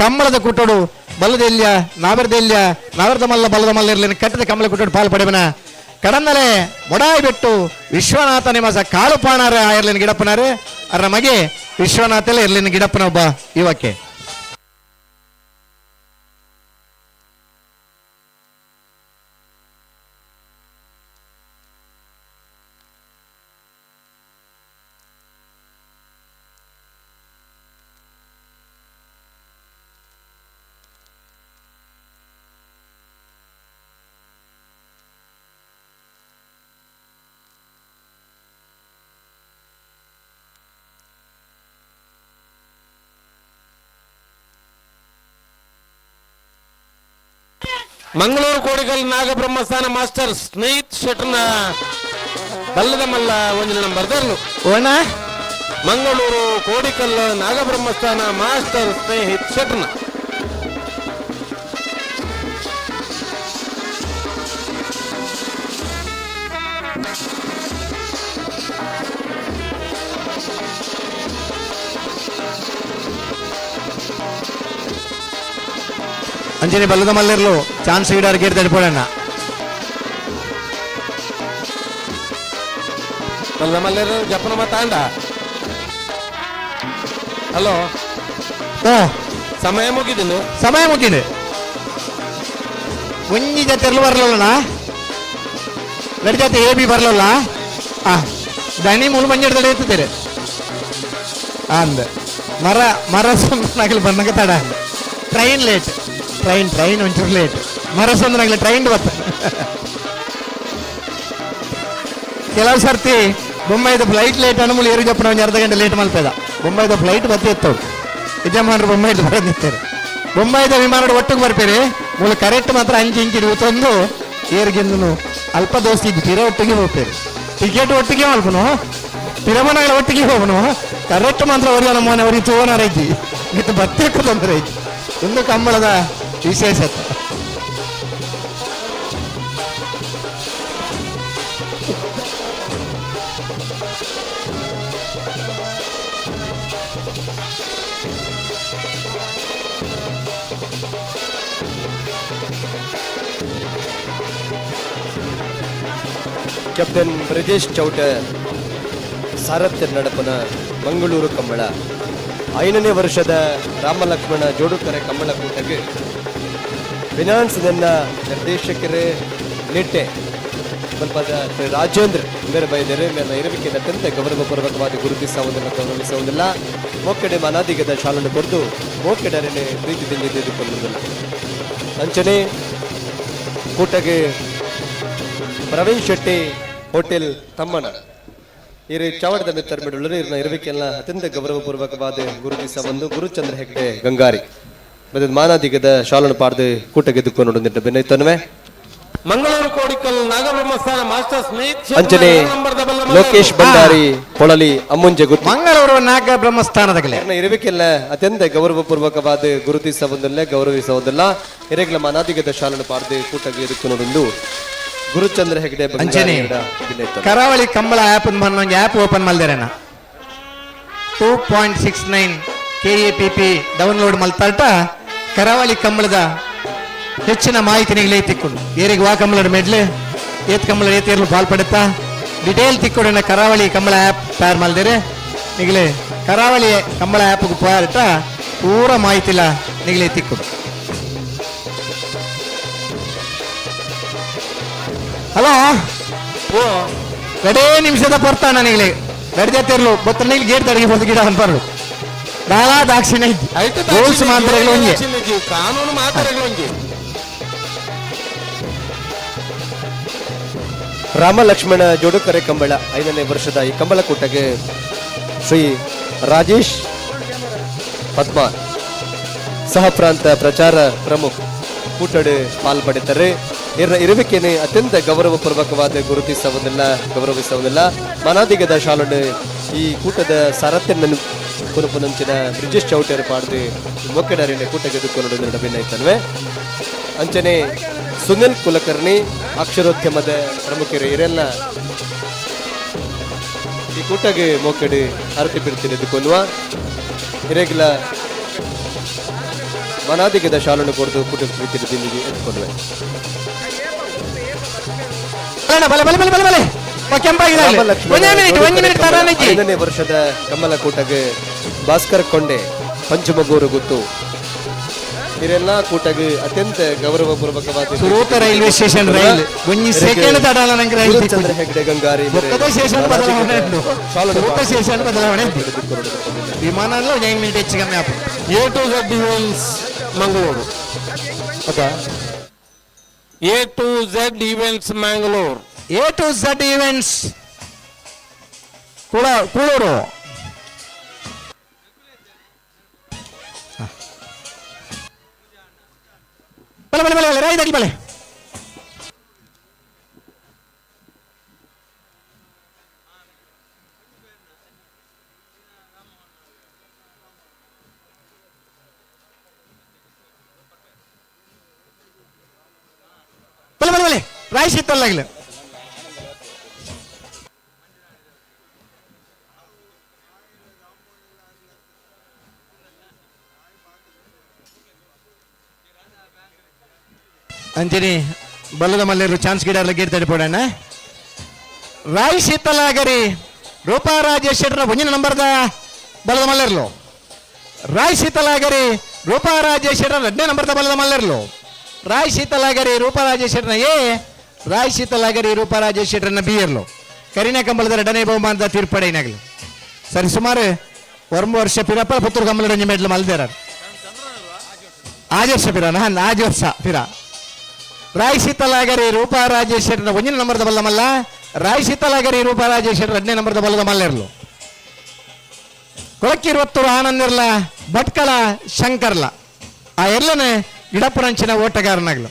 ಕಂಬಳದ ಕುಟ್ಟೋಡು ಬಲದೆಲ್ಯ ನಾವರದೆಲ್ಯ ನಾವರದ ಮಲ್ಲ ಬಲದ ಮಲ್ಲ ಇರಲಿನ ಕಟ್ಟದ ಕಂಬಳ ಕುಟ್ಟೋಡು ಪಾಲ್ ಪಡೆವನ ಕಡಂದಲೆ ಮೊಡಾಯಿ ಬಿಟ್ಟು ವಿಶ್ವನಾಥ ನಿವಾಸ ಕಾಳುಪಾಣಾರ ಇರ್ಲಿನ ಗಿಡಪ್ಪನಾರು ಅರ ಮಗೆ ವಿಶ್ವನಾಥಲ್ಲ ಇರ್ಲಿನ ಗಿಡಪ್ಪನ ಒಬ್ಬ ಯುವಕೆ. ಮಂಗಳೂರು ಕೋಡಿಗಲ್ ನಾಗಬ್ರಹ್ಮಸ್ಥಾನ ಮಾಸ್ಟರ್ ಸ್ನೇಹಿತ್ ಶೆಟ್ಟರ್ನ ಬಲ್ಲದ ಮಲ್ಲ ಒಂದಿನ ನಂಬರ್ ದರ್ಲು. ಓಣ ಮಂಗಳೂರು ಕೋಡಿಕಲ್ ನಾಗಬ್ರಹ್ಮಸ್ಥಾನ ಮಾಸ್ಟರ್ ಸ್ನೇಹಿತ್ ಶೆಟ್ಟರ್ನ. ಅಂಚನೆ ಬಲ್ಲದ ಮಲ್ಲೆರ್ಲು ಚಾನ್ಸ್ ಗಿಡಾರ್ ಗೇಟ್ ತಡಿಪೋಡಣ್ಣ. ಬಲ್ಲದ ಮಲ್ಲೆರ್ ಜಪ್ಪನ ಮತ್ತಾಂಡ. ಹಲೋ, ಸಮಯ ಮುಗಿದಿಲ್ಲ. ಸಮಯ ಮುಗಿದು ಒಂಜಿ ಜೊತೆ ಬರಲಿಲ್ಲ, ಎರಡು ಜೊತೆ ಎ ಬಿ ಬರಲಿಲ್ಲ. ದಣಿ ಮೂಲು ಮಂಜೆಡ್ ಎತ್ತುತ್ತಾರೆ ಅಂದ ಮರ ಮರ ಸುಂದರನಾಗಲಿ ಬಂದಾಗ ತಡ ಅಂದ. ಟ್ರೈನ್ ಲೇಟ್, ಟ್ರೈನ್ ಟ್ರೈನ್ ಒಂಚೂರು ಲೇಟ್. ಮರ ಸುಂದರನಾಗಲಿ ಟ್ರೈನ್ ಬರ್ತಾನೆ. ಕೆಲವು ಸರ್ತಿ ಬೊಂಬೈದ ಫ್ಲೈಟ್ ಲೇಟ್ ಅನುಮೂಲ ಏರು ಜಪ್ಪನ ಒಂದು ಅರ್ಧ ಗಂಟೆ ಲೇಟ್ ಮಲ್ಪದ. ಬೊಂಬೈದ ಫ್ಲೈಟ್ ಬತ್ತಿ ಎತ್ತವು ಯಜಮಾನರು ಬೊಂಬೈದ ಬರೋದಿತ್ತಾರೆ. ಬೊಂಬೈದ ವಿಮಾನದ ಒಟ್ಟಿಗೆ ಬರ್ಪೇರಿ ಮೂಲ ಕರೆಕ್ಟ್ ಮಾತ್ರ ಅಂಚು ಇಂಚು ತಂದು ಏರ್ಗೆಂದನು ಅಲ್ಪ ದೋಸ್ತಿ ಇದ್ದು ತೀರಾ ಒಟ್ಟಿಗೆ ಹೋಗ್ತೇವೆ. ಟಿಕೆಟ್ ಒಟ್ಟಿಗೆ ಮಲ್ಪನು, ತಿರಮನಗಳ ಒಟ್ಟಿಗೆ ಹೋಗ್ನು, ಕರೆಕ್ಟ್ ಮಾತ್ರ ಅವರಿಗೆ ನಮ್ಮ ಮನೆ ಅವ್ರಿಗೆ ತೋನಾರ ಐತಿ ಇದು ಬತ್ತಕ್ಕೆ ತೊಂದರೆ ಐತಿ. ಒಂದು ಕಂಬಳದ ವಿಶೇಷತೆ. ಕ್ಯಾಪ್ಟನ್ ಬ್ರಜೇಶ್ ಚೌಟ ಸಾರಥ್ಯ ನಡಪನ ಮಂಗಳೂರು ಕಂಬಳ 5ನೇ ವರ್ಷದ ರಾಮಲಕ್ಷ್ಮಣ ಜೋಡುಕರೆ ಕಂಬಳ ಕೂಟಕ್ಕೆ ಫಿನಾನ್ಸ್ ನನ್ನ ನಿರ್ದೇಶಕರೇ ನಿಟ್ಟೆ ಮಲ್ಪದ ಶ್ರೀ ರಾಜೇಂದ್ರ ಮೇರೆ ಬೈದರೆ ಮೇಲಿನ ಇರುವಿಕೆ ಅತ್ಯಂತ ಗೌರವಪೂರ್ವಕವಾಗಿ ಗುರುತಿಸುವುದಿಲ್ಲ, ಗೌರವಿಸುವುದಿಲ್ಲ. ಮೋಕೆಡೆ ಮನಾದಿಗದ ಶಾಲನ್ನು ಕೊರೆದು ಮೋಕೆಡರನೆ ಪ್ರೀತಿಯಿಂದ ತೆಗೆದುಕೊಳ್ಳುವುದಿಲ್ಲ. ಅಂಚನೆ ಕೂಟಗೆ ಪ್ರವೀಣ್ ಶೆಟ್ಟಿ ಹೋಟೆಲ್ ತಮ್ಮನ ಇರು ಚಾವಡದ ಮಿತ್ತರ್ ಮಿಡುಳ್ಳರು ಇರನ ಇರುವಿಕೆಲ್ಲ ಅತ್ಯಂತ ಗೌರವಪೂರ್ವಕವಾದ ಗುರುತಿಸ ಬಂದು ಗುರುಚಂದ್ರ ಹೆಗ್ಡೆ ಗಂಗಾರಿ ಮತ್ತೆ ಮಾನಾದಿಗದ ಶಾಲನ್ನು ಪಾಡ್ದು ಕೂಟಗೆ ನೋಡಿದ್ದೆ ಬೆನ್ನೈತನ್ವೆ. ಮಂಗಳೂರು ಕೋಡಿಕಲ್ ನಾಗಬ್ರಹ್ಮಸ್ಥಾನ ಮಾಸ್ಟರ್ ಸ್ನೇಹಿತ್ ಅಂಜನೆ ಲೋಕೇಶ್ ಭಂಡಾರಿ ಪೊಳಲಿ ಅಮ್ಮುಂಜೆ ಗುತ್ತಿ ಮಂಗಳೂರು ನಾಗ ಬ್ರಹ್ಮಸ್ಥಾನದ ಇರಬೇಕಿಲ್ಲ ಅತ್ಯಂತ ಗೌರವಪೂರ್ವಕವಾದ ಗುರುತಿಸವೊಂದಲ್ಲ ಗೌರವಿಸುವುದಿಲ್ಲ ಹಿರೇಗ್ಲ ಮಾನಾದಿಗದ ಶಾಲನ್ನು ಪಾಡ್ದು ಕೂಟಗೆ ಎದುಕೊಂಡು ಗುರುಚಂದ್ರ ಹೆಗಡೆ ಅಂಚನೆ ಕರಾವಳಿ ಕಂಬಳ ಆ್ಯಪ್ ಒಂದು ಆ್ಯಪ್ ಓಪನ್ ಮಲ್ದೇರಣ್ಣ 2.69 KAPP download ಮಲ್ತಾಟ ಕರಾವಳಿ ಕಂಬಳದ ಹೆಚ್ಚಿನ ಮಾಹಿತಿ ನಿಗಲೇ ತಿಕ್ಕೊಂಡು ಏರಿಗೆ ವಾ ಕಂಬಳದ ಮೆಡ್ಲೆ ಏತ್ ಕಂಬಳ ಏತೇರ್ಲು ಪಾಲ್ ಪಡುತ್ತಾ ಡಿಟೇಲ್ ತಿಕ್ಕೊಡಿನ ಕರಾವಳಿ ಕಂಬಳ ಆ್ಯಪ್ ತಯಾರು ಮಲ್ದೇರೆ ನಿಗಲೇ ಕರಾವಳಿ ಕಂಬಳ ಆ್ಯಪ್ಗೆ ಪೋಯಾರಟ ಪೂರ ಮಾಹಿತಿಲ ನಿಗಲೇ ತಿಕ್ಕೊಡು. ಹಲೋ ಎರಡೇ ನಿಮಿಷದ ಬರ್ತಾನ ನಿಗಲೇ ಗಡಿಜತ್ತಿರ್ಲು ಬತ್ತ ನಿಲ್ ಗೇಟ್ ತಡಗಿ ಬಂದು ಗಿಡ ಅನ್ಬಾರ್ದು ದಾಲಾ ದಾಕ್ಷಿಣ್ಯ ರೂಲ್ಸ್ ಮಾತ್ರ ಒಂಜೆ ಕಾನೂನು ಮಾತ್ರ ಒಂಜಿ. ರಾಮ ಲಕ್ಷ್ಮಣ ಜೋಡುಕರೆ ಕಂಬಳ 5ನೇ ವರ್ಷದ ಈ ಕಂಬಳ ಕೂಟಕ್ಕೆ ಶ್ರೀ ರಾಜೇಶ್ ಪದ್ಮ ಸಹ ಪ್ರಾಂತ ಪ್ರಚಾರ ಪ್ರಮುಖ ಕೂಟಡೆ ಪಾಲ್ಪಡಿತಾರೆ. ಇರುವಿಕೆನೆ ಅತ್ಯಂತ ಗೌರವಪೂರ್ವಕವಾದ ಗುರುತಿಸುವುದಿಲ್ಲ ಗೌರವಿಸುವುದಿಲ್ಲ ಮನಾದಿಗದ ಶಾಲನ್ನು ಈ ಕೂಟದ ಸಾರಥ್ಯವನ್ನು ಪುನಪುನಂಚಿನ ಬ್ರಿಜೇಶ್ ಚೌಟರು ಪಾಡ್ದು ಮೊಕ್ಕಡರಿನ ಕೂಟಕ್ಕೆ ದುಕ್ಕೊಂಡು ನಡುವಿನ ಅಂಚನೆ ಸುನಿಲ್ ಕುಲಕರ್ಣಿ ಅಕ್ಷರೋದ್ಯಮದ ಪ್ರಮುಖರು ಇರೆಲ್ಲ ಈ ಕೂಟಗೆ ಮೋಕಡಿ ಅರತಿ ಬಿಡ್ತಿರೋದಕ್ಕೊನ್ನುವ ಹಿರೇಗಿಲ ಮನಾದಿಗದ ಶಾಲನ್ನು ಕೊಡ್ದು ಕೂಟ ಪ್ರೀತಿ ಎತ್ಕೊಳ್ಳುವೆ. ಐದನೇ ವರ್ಷದ ಕಮಲ ಕೂಟಗೆ ಭಾಸ್ಕರ್ ಕೊಂಡೆ ಪಂಚಮಗೂರು ಗುತ್ತು ಇದೆಲ್ಲ ಕೂಟಗೆ ಅತ್ಯಂತ ಗೌರವಪೂರ್ವಕವಾದ ಸುರೂತ ರೈಲ್ವೆ ಸ್ಟೇಷನ್ ರೈಲ್ ಒಂಜಿ ಸೆಕೆಂಡ್ ತಡಾಲ ನಂಗೆ ರೈಲ್ ಚಂದ್ರ ಹೆಗ್ಡೆ ಗಂಗಾರಿ ಸ್ಟೇಷನ್ ಬದಲಾವಣೆ ಸುರೂತ ಸ್ಟೇಷನ್ ಬದಲಾವಣೆ ವಿಮಾನ ಅಲ್ಲ 9 ಮಿನಿಟ್ ಹೆಚ್ಚು ಕಮ್ಮಿ ಆಪ. A to Z events Mangaluru. A to Z events Mangalore. A to Z events Kuluru. ಬಲೆ ಬಲೆ ಬಲೆ ರಾಯ್ ದಡಿ ಬಲೆ ಬಲೆ ಬಲೆ ಬಲೆ ರಾಯ್ ಶೀತಲ್ಲಾಗಲಿ. ಅಂಚನೆ ಬಲ್ಲದ ಮಲ್ಲೇರು ಚಾನ್ಸ್ ಗಿಡ ಗೇಟ್ ತಡಿಪೋಡಣ್ಣ. ರಾಯ್ ಶೀತಲಾಗರಿ ರೂಪಾ ರಾಜೇಶ್ ಶೆಟ್ಟರ ಒಂಜಿನ ನಂಬರ್ದ ಬಲದ ಮಲ್ಲೆರ್ಲು. ರಾಯ್ ಶೀತಲಾಗರಿ ರೂಪಾ ರಾಜೇಶ್ ಶೆಟ್ಟರ ಎರಡನೇ ನಂಬರ್ದ ಬಲದ ಮಲ್ಲೆರ್ಲು. ರಾಯ್ ಶೀತಲಾಗರಿ ರೂಪಾ ರಾಜೇಶ್ ಶೆಟ್ಟರ್ನ ಎ, ರಾಯ್ ಶೀತಲಾಗರಿ ರೂಪಾ ರಾಜೇಶ್ ಶೆಟ್ಟರ್ನ ಬಿ ಇರ್ಲು. ಕರಿನ ಕಂಬಳದ ಎರಡನೇ ಬಹುಮಾನದ ತೀರ್ಪಡೆಯಿನಾಗಲು ಸರಿ ಸುಮಾರು ಒಂಬ ವರ್ಷ ಪಿರಪ್ಪ ಪುತ್ತೂರು ಕಂಬಳ ಮೆಡ್ಲು ಮಲ್ದೇರ ಆಜ್ ವರ್ಷ ಪಿರ ಆಜ್ ವರ್ಷ ಪಿರ. ರಾಯ್ ಶೀತಲಾಗರಿ ರೂಪಾ ರಾಜೇಶ್ ಶೆಟ್ಟರ್ನ ಒಂಜಿನ ನಂಬರ್ದ ಬಲ್ಲ ಮಲ್ಲ. ರಾಯ್ ಶೀತಲಾಗರಿ ರೂಪಾ ರಾಜೇಶ್ ಶೆಟ್ಟರ್ ಎರಡನೇ ನಂಬರ್ದ ಬಲ್ಲದ ಮಲ್ಲೆರ್ಲು. ಕೊಳಕ್ಕಿರುವತ್ತೂರು ಆನಂದಿರ್ಲ ಭಟ್ಕಳ ಶಂಕರ್ಲ ಆ ಎಲ್ಲನೇ ಗಿಡಪುರಂಚಿನ ಓಟಗಾರನಾಗ್ಲು.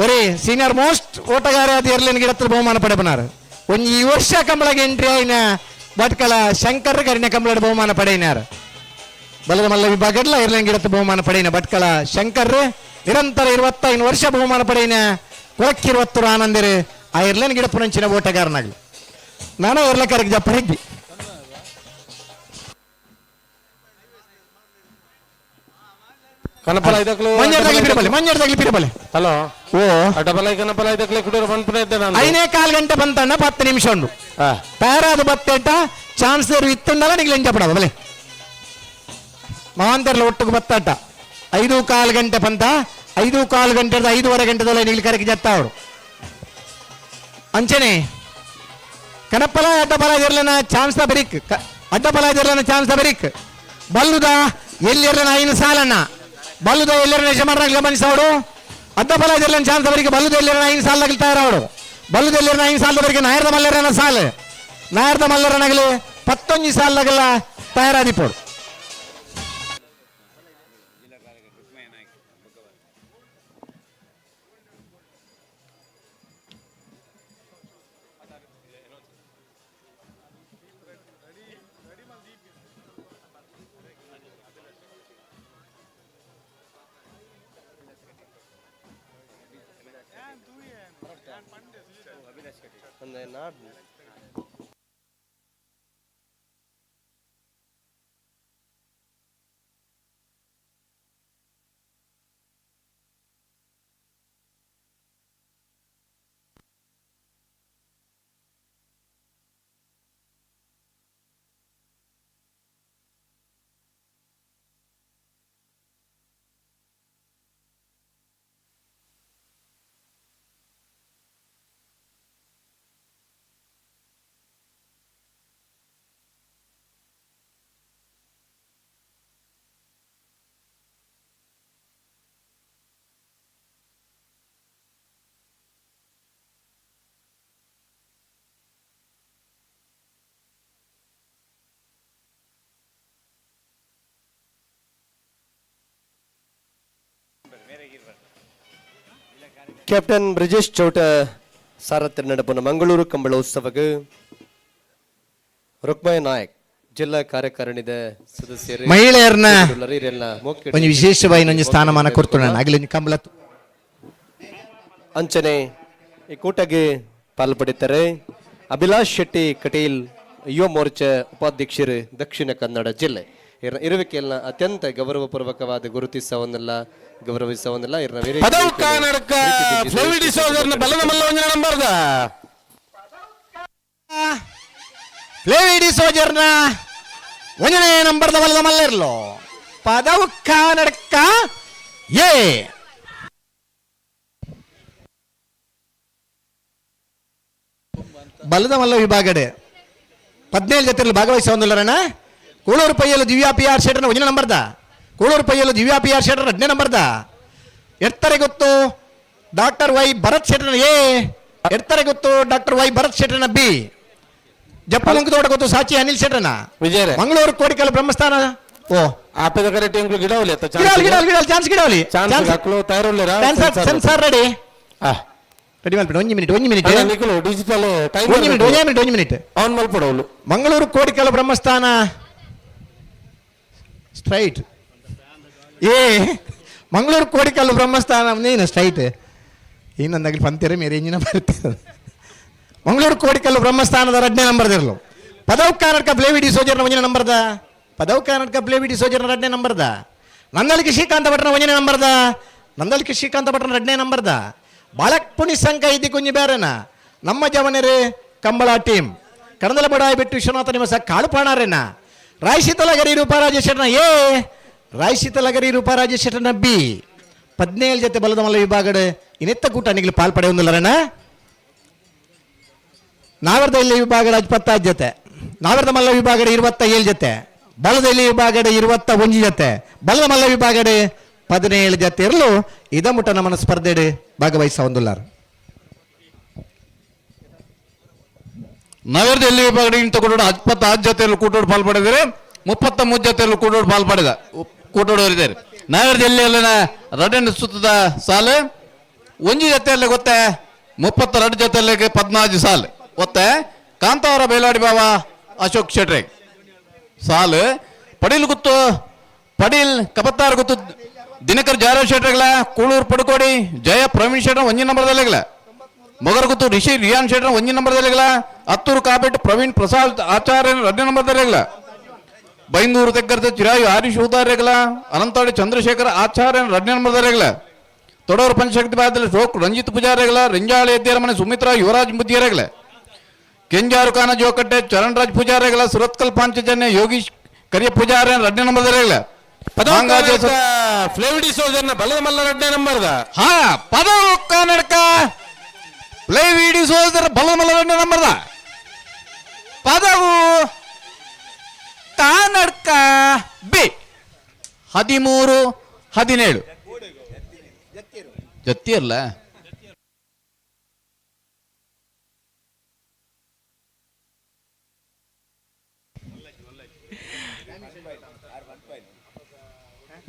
ಒರಿ ಸೀನಿಯರ್ ಮೋಸ್ಟ್ ಓಟಗಾರ ಅದು ಎರ್ಲಿನ ಗಿಡತ್ರ ಬಹುಮಾನ ಪಡೆಪನಾರು. ಒಂಜಿ ಈ ವರ್ಷ ಕಂಬಳಗೆ ಎಂಟ್ರಿ ಆಯ್ನ ಭಟ್ಕಳ ಶಂಕರ್ ಕರಿನ ಕಂಬಳ ಬಹುಮಾನ ಪಡೆಯಿನಾರು. ಬಲದ ಮಲ್ಲ ವಿಭಾಗಡ್ಲ ಎರ್ಲಿನ ಗಿಡತ್ತ ಬಹುಮಾನ ಪಡೆಯಿನ ಭಟ್ಕಳ ಶಂಕರ್ ನಿರಂತರ 25 ವರ್ಷ ಬಹುಮಾನ ಪಡೆಯಿನ ಕೊಳಕ್ಕಿರುವತ್ತೂರು ಆನಂದಿರು ಆ ಎರ್ಲಿನ ಗಿಡಪುರಂಚಿನ ಓಟಗಾರನಾಗ್ಲು. ನಾನು ಎರ್ಲಕರಿಗೆ ಜಪ್ಪ ಇದ್ದಿ. ಹಲೋ ಓ ಅಡ್ಡಬಲ ಕನಪಲ ಐದಕ್ಲೆ ಕುಡಿಯೋರು ಬಂದ್ಪುನ ಇದ್ದೆ ನಾನು. 5.15 ಗಂಟೆ ಬಂತಣ್ಣ 10 ನಿಮಿಷ ಉಂಡು ತಯಾರಾದ ಬತ್ತೇಟ ಚಾನ್ಸ್ ಇತ್ತುಂಡಲ್ಲ ನಿಗ್ಲು ಎಂಜ ಪಡವ ಬಲೆ ಮಾಂತರ್ಲ ಒಟ್ಟುಗು ಬತ್ತಾಟ 5.15 ಗಂಟೆ ಬಂತ 5.15 ಗಂಟೆ 5.30 ಗಂಟೆದಲ್ಲ ನಿಗ್ಲು ಕರೆಗೆ ಜತ್ತ ಅವರು. ಅಂಚನೆ ಕನಪಲ ಅಡ್ಡಬಲ ಇರ್ಲನ ಚಾನ್ಸ್ the ಬರಿಕ್ ಅಡ್ಡಬಲ ಇರ್ಲನ ಚಾನ್ಸ್ the ಬರಿಕ್ ಬಲ್ಲುದ ಎಲ್ಲಿ ಇರ್ಲನ 5 ಸಾಲಣ್ಣ ಬಲ್ಲುದ ಎಲ್ಲರ ಯಜಮಾನರಾಗಿ ಗಮನಿಸೋಡು. ಅಡ್ಡಬಲ ಇರ್ಲನ ಚಾನ್ಸ್ ಅವರಿಗೆ ಬಲ್ಲುದ ಎಲ್ಲರ 5 ಸಾಲ ತಯಾರವಡು. ಬಲ್ಲುದ ಎಲ್ಲರ 5 ಸಾಲದವರಿಗೆ ನಾಯರ್ದ ಮಲ್ಲರನ ಸಾಲ ನಾಯರ್ದ ಮಲ್ಲರನಾಗಲಿ 11 ಸಾಲಗಲ್ಲ ತಯಾರಾದಿಪೋಡು. ಕ್ಯಾಪ್ಟನ್ ಬ್ರಿಜೇಶ್ ಚೌಟ ಸಾರಥ್ಯ ನಡೆಪುನ ಮಂಗಳೂರು ಕಂಬಳೋತ್ಸವಕ್ಕೆ ರುಕ್ಮಯ ನಾಯಕ್ ಜಿಲ್ಲಾ ಕಾರ್ಯಕಾರಿಣಿದ ಸದಸ್ಯರು ಮಹಿಳೆಯರನ್ನ ಒಂದು ವಿಶೇಷವಾಗಿ ಒಂಜಿ ಸ್ಥಾನಮಾನ ಕೊಡ್ತುಂಡ ಅಗಲಿ ಕಂಬಳ ಅಂಚನೆ ಈ ಕೂಟಗೆ ಪಾಲ್ಪಡಿತಾರೆ ಅಭಿಲಾಷ್ ಶೆಟ್ಟಿ ಕಟೀಲ್ ಯುವ ಮೋರ್ಚಾ ಉಪಾಧ್ಯಕ್ಷರು ದಕ್ಷಿಣ ಕನ್ನಡ ಜಿಲ್ಲೆ ಇರುವಿಕೆಯನ್ನ ಅತ್ಯಂತ ಗೌರವಪೂರ್ವಕವಾದ ಗುರುತಿಸವನ್ನೆಲ್ಲ ಗೌರವಿಸವನ್ನೆಲ್ಲ ನಂಬರ್ದ ಬಲದ ಮಲ್ಲಿರ್ಲೋ ಪದವು ಕನ್ನಡಕ ಎ ಬಲದ ಮಲ್ಲ ವಿಭಾಗಡೆ 17 ಜೊತೆಯಲ್ಲಿ ಭಾಗವಹಿಸುವಂದಿಲ್ಲರಣ್ಣ. ಕೂಳೂರು ಪೈಯಲು ದಿವ್ಯಾ ಪಿ ಆರ್ ಶೆಟ್ಟರ್ನ ಒಂದನೇ ನಂಬರ್ದ, ಕೂಳೂರು ಪೈಯಲು ದಿವ್ಯಾ ಪಿ ಆರ್ ಶೆಟ್ಟರ್ ಎರಡನೇ ನಂಬರ್ದ. ಎಡ್ತಾರೆ ಗೊತ್ತು ಡಾಕ್ಟರ್ ವೈ ಭರತ್ ಶೆಟ್ಟರ್ನ ಎ, ಎಡ್ತಾರೆ ಗೊತ್ತು ಡಾಕ್ಟರ್ ವೈ ಭರತ್ ಶೆಟ್ಟರ್ನ ಬಿ, ಜಪ್ಪಲಂಕದೋಡ ಗೊತ್ತು ಸಾಚಿ ಅನಿಲ್ ಶೆಟ್ಟರ್ನ, ವಿಜಯ ಮಂಗಳೂರು ಕೋಡಿಕಲ್ ಬ್ರಹ್ಮಸ್ಥಾನ. ಓ ಆಪೆದ ಕರೆಕ್ಟ್ ಎಂಕ್ಲು ಗಿಡವಲಿ ಗಿಡವಲಿ ಚಾನ್ಸ್ ಗಿಡವಲಿ ಚಾನ್ಸ್ ಹಾಕ್ಲು ತಯಾರುಲ್ಲೇರಾ sensor ready ready ಮಲ್ಪಡ ಒಂಜಿ ಮಿನಿಟ್ ಒಂಜಿ ಮಿನಿಟ್ ನಿಕುಲು ಡಿಜಿಟಲ್ ಟೈಮ್ ಒಂಜಿ ಮಿನಿಟ್ ಒಂಜಿ ಮಿನಿಟ್ ಒಂಜಿ ಮಿನಿಟ್ ಆನ್ ಮಲ್ಪಡವಲು. ಮಂಗಳೂರು ಕೋಡಿಕಲ್ ಬ್ರಹ್ಮಸ್ಥಾನ ಸ್ಟ್ರೈಟ್ ಏ ಮಂಗಳೂರು ಕೋಡಿಕಲ್ಲು ಬ್ರಹ್ಮಸ್ಥಾನ ನೀನು ಸ್ಟ್ರೈಟ್ ಇನ್ನೊಂದಾಗಲಿ ಪಂತಿರ ಮೇರೆ ಇಂಜಿನ ಬರ್ತದೆ. ಮಂಗಳೂರು ಕೋಡಿಕಲ್ಲು ಬ್ರಹ್ಮಸ್ಥಾನದ ಎರಡನೇ ನಂಬರ್ದಿರಲು ಪದವ್ ಕರ್ನಾಟಕ ಬ್ಲೇವಿಡಿ ಸೋಜರ್ನ ಒಂಜನೇ ನಂಬರ್ದ, ಪದವ್ ಕರ್ನಾಟಕ ಬ್ಲೇವಿಡಿ ಸೋಜರ್ನ ಎರಡನೇ ನಂಬರ್ದ, ನಂದಳಿಕೆ ಶ್ರೀಕಾಂತ ಭಟ್ರನ ಒಂಜನೇ ನಂಬರ್ದ, ನಂದಳಿಕೆ ಶ್ರೀಕಾಂತ ಭಟ್ರನ 2ನೇ ನಂಬರ್ದ ಬಾಳಕ್ಪುಣಿ ಸಂಘ ಇದ್ದಿ ಕುಂಜಿ ಬೇರೆನ ನಮ್ಮ ಜವನರೇ ಕಂಬಳ ಟೀಮ್ ಕಡದಲ ಬಡಾಯಿ ಬಿಟ್ಟು ವಿಶ್ವನಾಥ ನಿವಾಸ ಕಾಳುಪಾಣಾರೇನ ರಾಯಶೀತಲಗರಿ ರೂಪಾ ರಾಜೇಶ್ವರನ ಎ ರಾಯಶೀತಲಗರಿ ರೂಪಾ ರಾಜೇಶ್ವರನ ಬಿ 17 ಜೊತೆ ಬಲದ ಮಲ್ಲ ವಿಭಾಗಡೆ ಇನ್ನೆತ್ತ ಕೂಟ ನಿಗಲು ಪಾಲ್ಪಡೆಯೊಂದಿಲ್ಲರಣ್ಣ. ನಾವರ್ದ ಇಲ್ಲಿ ವಿಭಾಗದ 25 ಜೊತೆ, ನಾವರ್ದ ಮಲ್ಲ ವಿಭಾಗಡೆ 27 ಜೊತೆ, ಬಲದ ಇಲ್ಲಿ ವಿಭಾಗಡೆ 21 ಜೊತೆ, ಬಲದ ಮಲ್ಲ ವಿಭಾಗಡೆ 17 ಜೊತೆ ಇರಲು ಇದ ಮುಟ್ಟ ನಮ್ಮನ ಸ್ಪರ್ಧೆಡೆ ಭಾಗವಹಿಸ ಹೊಂದುಲ್ಲಾರ. ನಗರದ ಎಲ್ಲಿ ವಿಭಾಗಡೆ ಇಂತ ಕೂಡ 26 ಜೊತೆಯಲ್ಲಿ ಕೂಟೋಡು ಪಾಲ್ಪಡೆದರೆ 33 ಜೊತೆಯಲ್ಲಿ ಕೂಟೋಡು ಪಾಲ್ಪಡೆದ ಕೂಟೋಡವರಿದ್ದಾರೆ. ನಗರದ ಎಲ್ಲಿ ಅಲ್ಲಿನ ರಡನೆ ಸುತ್ತದ ಸಾಲು ಒಂಜಿ ಜೊತೆಯಲ್ಲಿ ಗೊತ್ತೆ 32 ಜೊತೆಯಲ್ಲಿ 14 ಸಾಲು ಒತ್ತೆ ಕಾಂತಾವರ ಬೇಲಾಡಿ ಬಾವ ಅಶೋಕ್ ಶೆಟ್ರೆ ಸಾಲು ಪಡೀಲ್ ಗುತ್ತು ಪಡೀಲ್ ಕಬತ್ತಾರ್ ಗುತ್ತು ದಿನಕರ್ ಜಾರವ್ ಶೆಟ್ರೆಗಳ ಕೂಳೂರು ಪಡುಕೋಡಿ ಜಯ ಪ್ರವೀಣ್ ಶೆಟ್ರ ಒಂಜಿ ನಂಬರ್ದಲ್ಲಿಗಳ ಮೊಗರ್ ಗುತ್ತು ರಿಷಿ ರಿಯಾನ್ ಶೆಟ್ರ ಒಂಜಿ ನಂಬರ್ದಲ್ಲಿಗಳ ಹತ್ತೂರು ಕಾಪೆಟ್ ಪ್ರವೀಣ್ ಪ್ರಸಾದ್ ಆಚಾರ್ಯ 2 ನಂಬರ್ದಲ್ಲಿಗಳ ಬೈಂದೂರು ತೆಗ್ಗರ್ದ ಚಿರಾಯು ಹರೀಶ್ ಉದಾರೆಗಳ ಅನಂತಾಡಿ ಚಂದ್ರಶೇಖರ್ ಆಚಾರ್ಯ 2 ನಂಬರ್ದಲ್ಲಿಗಳ ತೊಡೂರು ಪಂಚಶಕ್ತಿ ಭಾಗದಲ್ಲಿ ಶೋಕ್ ರಂಜಿತ್ ಪೂಜಾರಿಗಳ ರಿಂಜಾಳಿ ಎದ್ದೇರಮನೆ ಸುಮಿತ್ರಾ ಯುವರಾಜ್ ಮುದ್ದಿಯರೆಗಳ ಕೆಂಜಾರು ಖಾನ ಜೋಕಟ್ಟೆ ಚರಣ್ರಾಜ್ ಪೂಜಾರಿಗಳ ಸುರತ್ಕಲ್ ಪಾಂಚಜನ್ಯ ಯೋಗೀಶ್ ಕರಿಯ ಪೂಜಾರಿ 2 ನಂಬರ್ದಲ್ಲಿಗಳ ಫ್ಲೇವಿಡಿ ಸೋಜರ್ನ ಬಲದ ಮಲ್ಲ 2ನೇ ನಂಬರ್ದ ಹಾ ಪದವು ಕನ್ನಡಕ ಫ್ಲೇವಿಡಿ ಸೋಜರ್ ಬಲದ ಮಲ್ಲ 2ನೇ ನಂಬರ್ದ ಪದವು ಕನ್ನಡಕ ಬಿ 13 17 ಜತ್ತಿಯಲ್ಲ.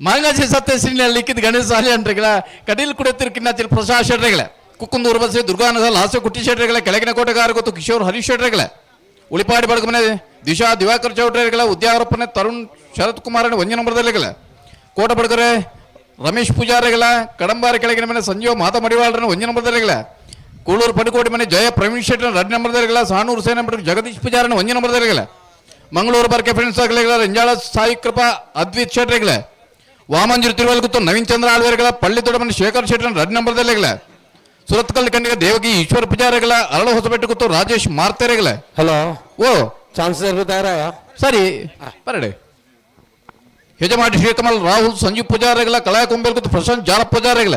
ಮಾಂಗಾಜಿ ಸತ್ಯ ಲಿಖಿತ ಗಣೇಶ ಸಾಲಿ ಅಂಟ್ರಿಗಳ ಕಟೀಲ್ ಕುಡತಿರು ಕಿನ್ನಾಚಿಲ್ ಪ್ರಸಾದ್ ಶೆಟ್ರಿಗಳ ಕುಕ್ಕುಂದೂರು ಬಸ್ಸಿ ದುರ್ಗಾನಗಲ್ ಹಾಸ್ಯ ಕುಟ್ಟಿ ಶೆಟ್ರಿಗಳ ಕೆಳಗಿನ ಕೋಟೆಗಾರ ಗೊತ್ತು ಕಿಶೋರ್ ಹರೀಶ್ ಶೆಟ್ರಿಗಳ ಉಳಿಪಾಡಿ ಬಡಗಮನೆ ದಿಶಾ ದಿವಾಕರ್ ಚೌಟ್ರಿಗಳ ಉದ್ಯಾವರಪ್ಪನೆ ತರುಣ್ ಶರತ್ ಕುಮಾರ್ ಒಂಜಿ ನಂಬರ್ದಲ್ಲಿಗಳ ಕೋಟ ಬಡಗರೆ ರಮೇಶ್ ಪೂಜಾರಿಗಳ ಕಡಂಬಾರಿ ಕೆಳಗಿನ ಮನೆ ಸಂಜೀವ ಮಾತಾ ಮಡಿವಾಳರನ್ನು ಒಂಜಿ ನಂಬರ್ದಲ್ಲಿಗಳ ಕೂಳೂರು ಪಡುಕೋಟಿ ಮನೆ ಜಯ ಪ್ರವೀಣ್ ಶೆಟ್ಟರ್ 2 ನಂಬರ್ದಲ್ಲಿಗಳ ಸಾಣೂರು ಸೇನೆ ಜಗದೀಶ್ ಪೂಜಾರನ ಒಂಜಿ ನಂಬರ್ದಲ್ಲಿಗಳ ಮಂಗಳೂರು ಬರ್ಕೆ ಫ್ರೆಂಡ್ಸ್ ಆಗಲಿಗಳ ರಂಜಾಳ ಸಾಯಿ ಕೃಪಾ ಅದ್ವಿತ್ ಶೆಟ್ರಿಗಳ ವಾಮಂಜೂರು ತಿರುವಲ್ಗುತ್ತು ನವೀನ್ ಚಂದ್ರ ಆಳ್ವೇರ್ಗಳ ಪಳ್ಳಿ ದೊಡ್ಡಮನೆ ಶೇಖರ್ ಶೆಟ್ಟರ್ 2 ನಂಬರ್ದಲ್ಲಿಗಳ ಸುರತ್ಕಲ್ ಖಂಡಿಗ ದೇವಗಿ ಈಶ್ವರ ಪೂಜಾರಿಗಳ ಅರಳು ಹೊಸಬೆಟ್ಟು ಗೊತ್ತು ರಾಜೇಶ್ ಮಾರ್ತೆರೆಗಳ. ಹಲೋ ಓ ಚಾನ್ಸ್ ಸರಿ ಬರಡೆ ಯಜಮಾಡಿ ಶ್ರೀಕಮಲ್ ರಾಹುಲ್ ಸಂಜೀವ್ ಪೂಜಾರಿಗಳ ಕಳಾ ಕೊಂಬೇಲ್ ಗೊತ್ತು ಪ್ರಶಾಂತ್ ಜಾಲ ಪೂಜಾರಿಗಳ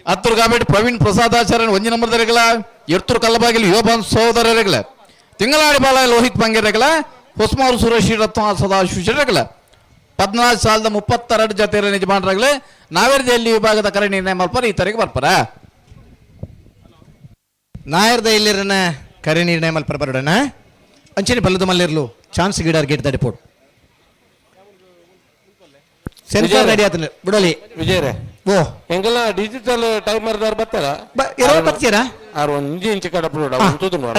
ಹತ್ತೂರು ಗಾಬೇಟ್ ಪ್ರವೀಣ್ ಪ್ರಸಾದಾಚಾರ್ಯ ಒಂಜಿ ನಂಬರ್ದರಿಗಳ ಎರ್ತೂರು ಕಲ್ಲಬಾಗಿಲು ಯೋಬಾನ್ ಸಹೋದರರಿಗಳ ತಿಂಗಳಾಡಿ ಬಾಲ ಲೋಹಿತ್ ಬಂಗೇರಗಳ ಹೊಸ್ಮಾರು ಸುರೇಶ್ ರತ್ನ ಸದಾಶಿವ ಶೆಟ್ಟರ್ಗಳ 14 ಸಾಲದ 32 ಜೊತೆ ಯಜಮಾನರಾಗಲೇ ನಾವೇರ್ದೆಯಲ್ಲಿ ವಿಭಾಗದ ಕರೆ ನಿರ್ಣಯ ಮಲ್ಪರ ಈ ತರಗೆ ಬರ್ಪರ ನಾಯರ್ದ ಇಲ್ಲಿರನ ಕರೆ ನಿರ್ಣಯ ಮಲ್ಪರ ಬರೋಣ ಅಂಚನೆ ಬಲ್ಲದ ಮಲ್ಲಿರ್ಲು ಚಾನ್ಸ್ ಗಿಡಾರ್ ಗೇಟ್ ತಡಿಪೋಡು ಸೆನ್ಸರ್ ರೆಡಿ ಆತನ ಬಿಡಲಿ ವಿಜಯರೇ ಓ ಎಂಗೆಲ್ಲ ಡಿಜಿಟಲ್ ಟೈಮರ್ ದಾರ್ ಬರ್ತಾರ ಇರೋ ಬರ್ತೀರಾ ಆರು ಒಂಜಿ ಇಂಚ್ ಕಡಪುಡ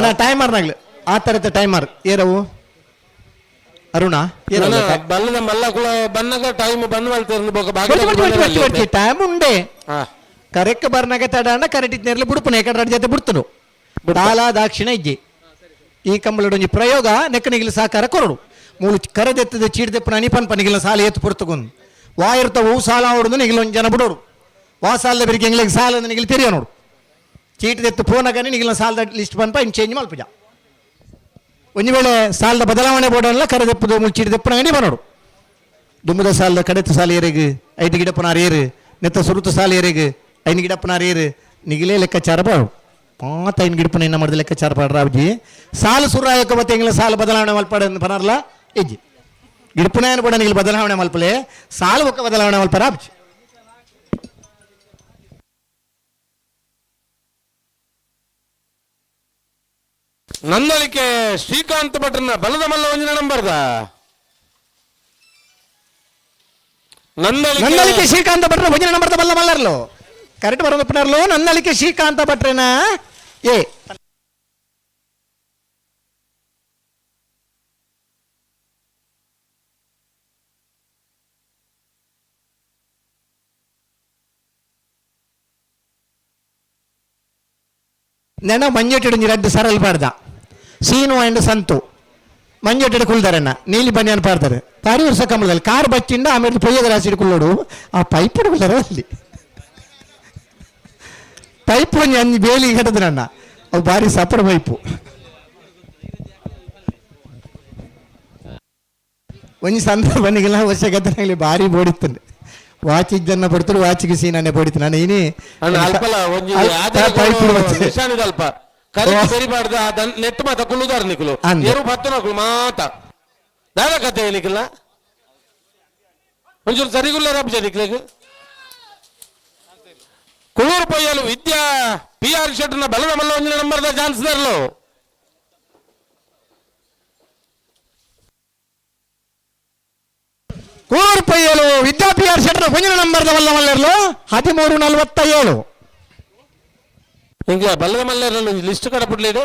ಅಣ್ಣ ಟೈಮರ್ ನಾಗ್ಲು ಆ ತರದ ಟೈಮರ್ ಏರವು ಅರುಣ ಬಲ್ಲದ ಮಲ್ಲ ಕುಳ ಬನ್ನಗ ಟೈಮ್ ಬಂದ್ ಮಲ್ತಿರ್ನು ಟೈಮ್ ಉಂಡೆ ಕರೆಕ್ಟ್ ಬರ್ನಾಗ ತಡಾಣ ಕರೆಕ್ಟ್ ಇದ್ನೇರ್ಲಿ ಬುಡುಪುನ ಏಕಡ ಜೊತೆ ಬಿಡ್ತನು ದಾಲ ದಾಕ್ಷಿಣ ಇಜ್ಜಿ ಈ ಕಂಬಳಡೊಂಜಿ ಪ್ರಯೋಗ ನೆಕ್ಕನಿಗಿಲ ಸಹಕಾರ ಕೊರಡು ಮೂಲು ಕರೆದೆತ್ತದ ಚೀಡ್ದೆಪ್ಪನ ಅನಿಪನ್ ಪನಿಗಿಲ ಸಾಲ ಏತು ಪುರ್ತಗೊಂದು ವಾಯಿರ್ತ ಹೂ ಸಾಲ ಹೊಡೆದು ನಿಗಿಲ ಒಂದು ಜನ ಬಿಡೋರು ವಾ ಸಾಲದ ಬೆರಿಗೆ ಎಂಗ್ಲಿಗೆ ಸಾಲ ನಿಗಿಲ್ ತೆರಿಯ ನೋಡು ಚೀಟದೆತ್ತು ಫೋನಾಗನೆ ನಿಗಿಲ ಸಾಲದ ಲಿಸ್ಟ್ ಪನ್ಪ ಇನ್ನು ಚೇಂಜ್ ಮಲ್ಪುಜ ಒಂದು ವೇಳೆ ಸಾಲದ ಬದಲಾವಣೆ ಬೋರ್ಡಲ್ಲ ಕರೆದೆಪ್ಪದು ಮುಳು ಚೀಟದೆಪ್ಪನ ಅಣಿ ಬರೋಡು ದುಮ್ಮದ ಸಾಲದ ಕಡೆತ ಸಾಲ ಏರಿಗೆ ಐದು ಗಿಡಪ್ಪನಾರು ಏರು ನೆತ್ತ ಸುರುತ ಸಾಲ ಏರಿಗೆ ಐನು ಗಿಡಪ್ಪನಾರು ಏರು ನಿಗಿಲೇ ಲೆಕ್ಕಾಚಾರ ಬಾಡು ಪಾತ ಐನು ಗಿಡಪ್ಪನ ಏನ ಮಾಡಿದ ಲೆಕ್ಕಾಚಾರ ಪಾಡ್ರ ಅಜ್ಜಿ ಸಾಲ ಸುರಾಯಕ ಮತ್ತೆ ಎಂಗ್ಲ ಸಾಲ ಬದಲಾವಣೆ ಮಲ್ಪಾಡ ಪನಾರ್ಲ ಇಜ್ಜಿ ಗಿಡಪುನ ಕೂಡ ನಿಗಿಲ್ ಬದಲಾವಣೆ ಮಲ್ಪಲೆ ಸಾಲ ಒಕ್ಕ ಬದಲಾವಣೆ ಮಲ್ಪರ ಅಬ್ಜಿ. ನಂದಳಿಕೆ ಶ್ರೀಕಾಂತ್ ಭಟ್ರನ ಬಲದ ಮಲ್ಲ ಒಂಜಿನ ನಂಬರ್ದ ನಂದಳಿಕೆ ಶ್ರೀಕಾಂತ ಭಟ್ರ ಒಂಜಿನ ನಂಬರ್ದ ಬಲ್ಲ ಮಲ್ಲರ್ಲು ಕರೆಕ್ಟ್ ಬರೋದಪ್ಪನಾರ್ಲು ನಂದಳಿಕೆ ಶ್ರೀಕಾಂತ ಭಟ್ರನ ಏ ನೆನ ಮಂಜೆಟ್ಟಿಡು ರಡ್ಡು ಸರಲ್ ಪಾಡ್ದ ಸೀನು ಆ್ಯಂಡ್ ಸಂತು ಮಂಜೆಟ್ಟಿಡು ಕುಲ್ದಾರಣ್ಣ ನೀಲಿ ಬನ್ಯಾನ್ ಪಾಡ್ತಾರೆ ಪಾರಿ ವರ್ಷ ಕಂಬಳದಲ್ಲಿ ಕಾರ್ ಬಚ್ಚಿಂಡ ಆಮೇಲೆ ಪೊಯ್ಯದ ರಾಸಿಡು ಕುಳ್ಳೋಡು ಆ ಪೈಪ್ ಕುಲ್ದಾರ ಅಲ್ಲಿ. ಪೈಪ್ ಒಂಜಿ ಅಂಜಿ ಬೇಲಿ ಕಟ್ಟದ ನನ್ನ ಅವು ಬಾರಿ ಸಪಡ ಪೈಪು. ಒಂಜಿ ಸಂದರ್ಭ ನಿಗೆಲ್ಲ ವರ್ಷಗತನಾಗಲಿ ಭಾರಿ ಬೋಡಿತ್ತಂಡೆ ವಾಚ್ ಇದ್ದನ್ನ ಪಡ್ತಾರೆ, ವಾಚಿಗೆ ಸೀನಾನೆ ಬೋಡಿತ್ತು ನಾನು ಇನಿ ಅಲ್ಪ ಸರಿಬಾರ್ದ ನೆಟ್ ಮಾತ ಕುಳ್ಳುದಾರ ನಿಕುಲು ಏರು ಬತ್ತನಕುಲು ಮಾತ ದಾದ ಕತೆ ನಿಕಲ್ಲ ಒಂಚೂರು ಸರಿಗುಲ್ಲ ರಬ್ಜ ನಿಕ್ಲೆಗ್. ಕುಳೂರು ಪೊಯ್ಯಲು ವಿದ್ಯಾ ಪಿ ಆರ್ ಶೆಟ್ನ ಬಲದ ಮಲ್ಲ ಒಂಜಿನ ನಂಬರ್ದ ಚಾನ್ಸ್ ದರ್ಲು. ಕೂಳೂರು ಪೊಯ್ಯಲು ವಿದ್ಯಾ ಪಿ ಆರ್ ಶೆಟ್ನ ಒಂಜಿನ ನಂಬರ್ದ ಬಲ್ಲ ಮಲ್ಲೆರ್ಲು 13:47. ಹಿಂಗೆ ಬಲ್ಲದ ಮಲ್ಲೆರ್ಲು ಲಿಸ್ಟ್ ಕಡಪುಡ್ಲೇಡು.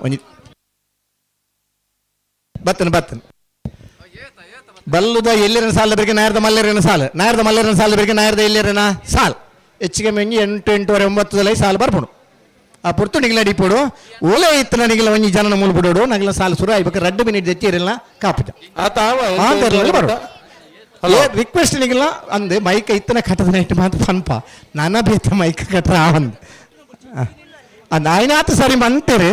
ಒಂಜಿ ಬತ್ತನ ಬತ್ತನ ಬಲ್ಲುದ ಎಲ್ಲಿರನ ಸಾಲ ಬೆರಕೆ ನಾಯರ್ದ ಮಲ್ಲೆರನ ಸಾಲ, ನಾಯರ್ದ ಮಲ್ಲೆರನ ಸಾಲ ಬೆರಕೆ ನಾಯರ್ದ ಎಲ್ಲಿರನ ಸಾಲ್ ಹೆಚ್ಚಿಗೆ ಮೆಂಜಿ 8, 8:30, 9 ಸಾಲು ಬರ್ಪುಡು. ಆ ಪುರ್ತು ನಿಗಲ ಅಡಿಪೋಡು ಓಲೆ ಇತ್ತು ನಿಗಲ ಒಂಜಿ ಜನನ ಮೂಲ ಬಿಡೋಡು ನಗಲ ಸಾಲು ಸುರು ಆಯ್ಬೇಕು 2 ಮಿನಿಟ್ ದೆಚ್ಚಿರಲ್ಲ ಕಾಪುಜ ಬರೋ ರಿಕ್ವೆಸ್ಟ್ ನಿಗಲ ಅಂದೆ ಮೈಕ್ ಇತ್ತನ ಕಟ್ಟದ ನೈಟ್ ಮಾತು ಪನ್ಪ ನನ್ನ ಬೇತ ಮೈಕ್ ಕಟ್ರ ಅಂದ್ ಅಂದ್ ಆಯ್ನಾತ ಸರಿ ಮಂತೇರೆ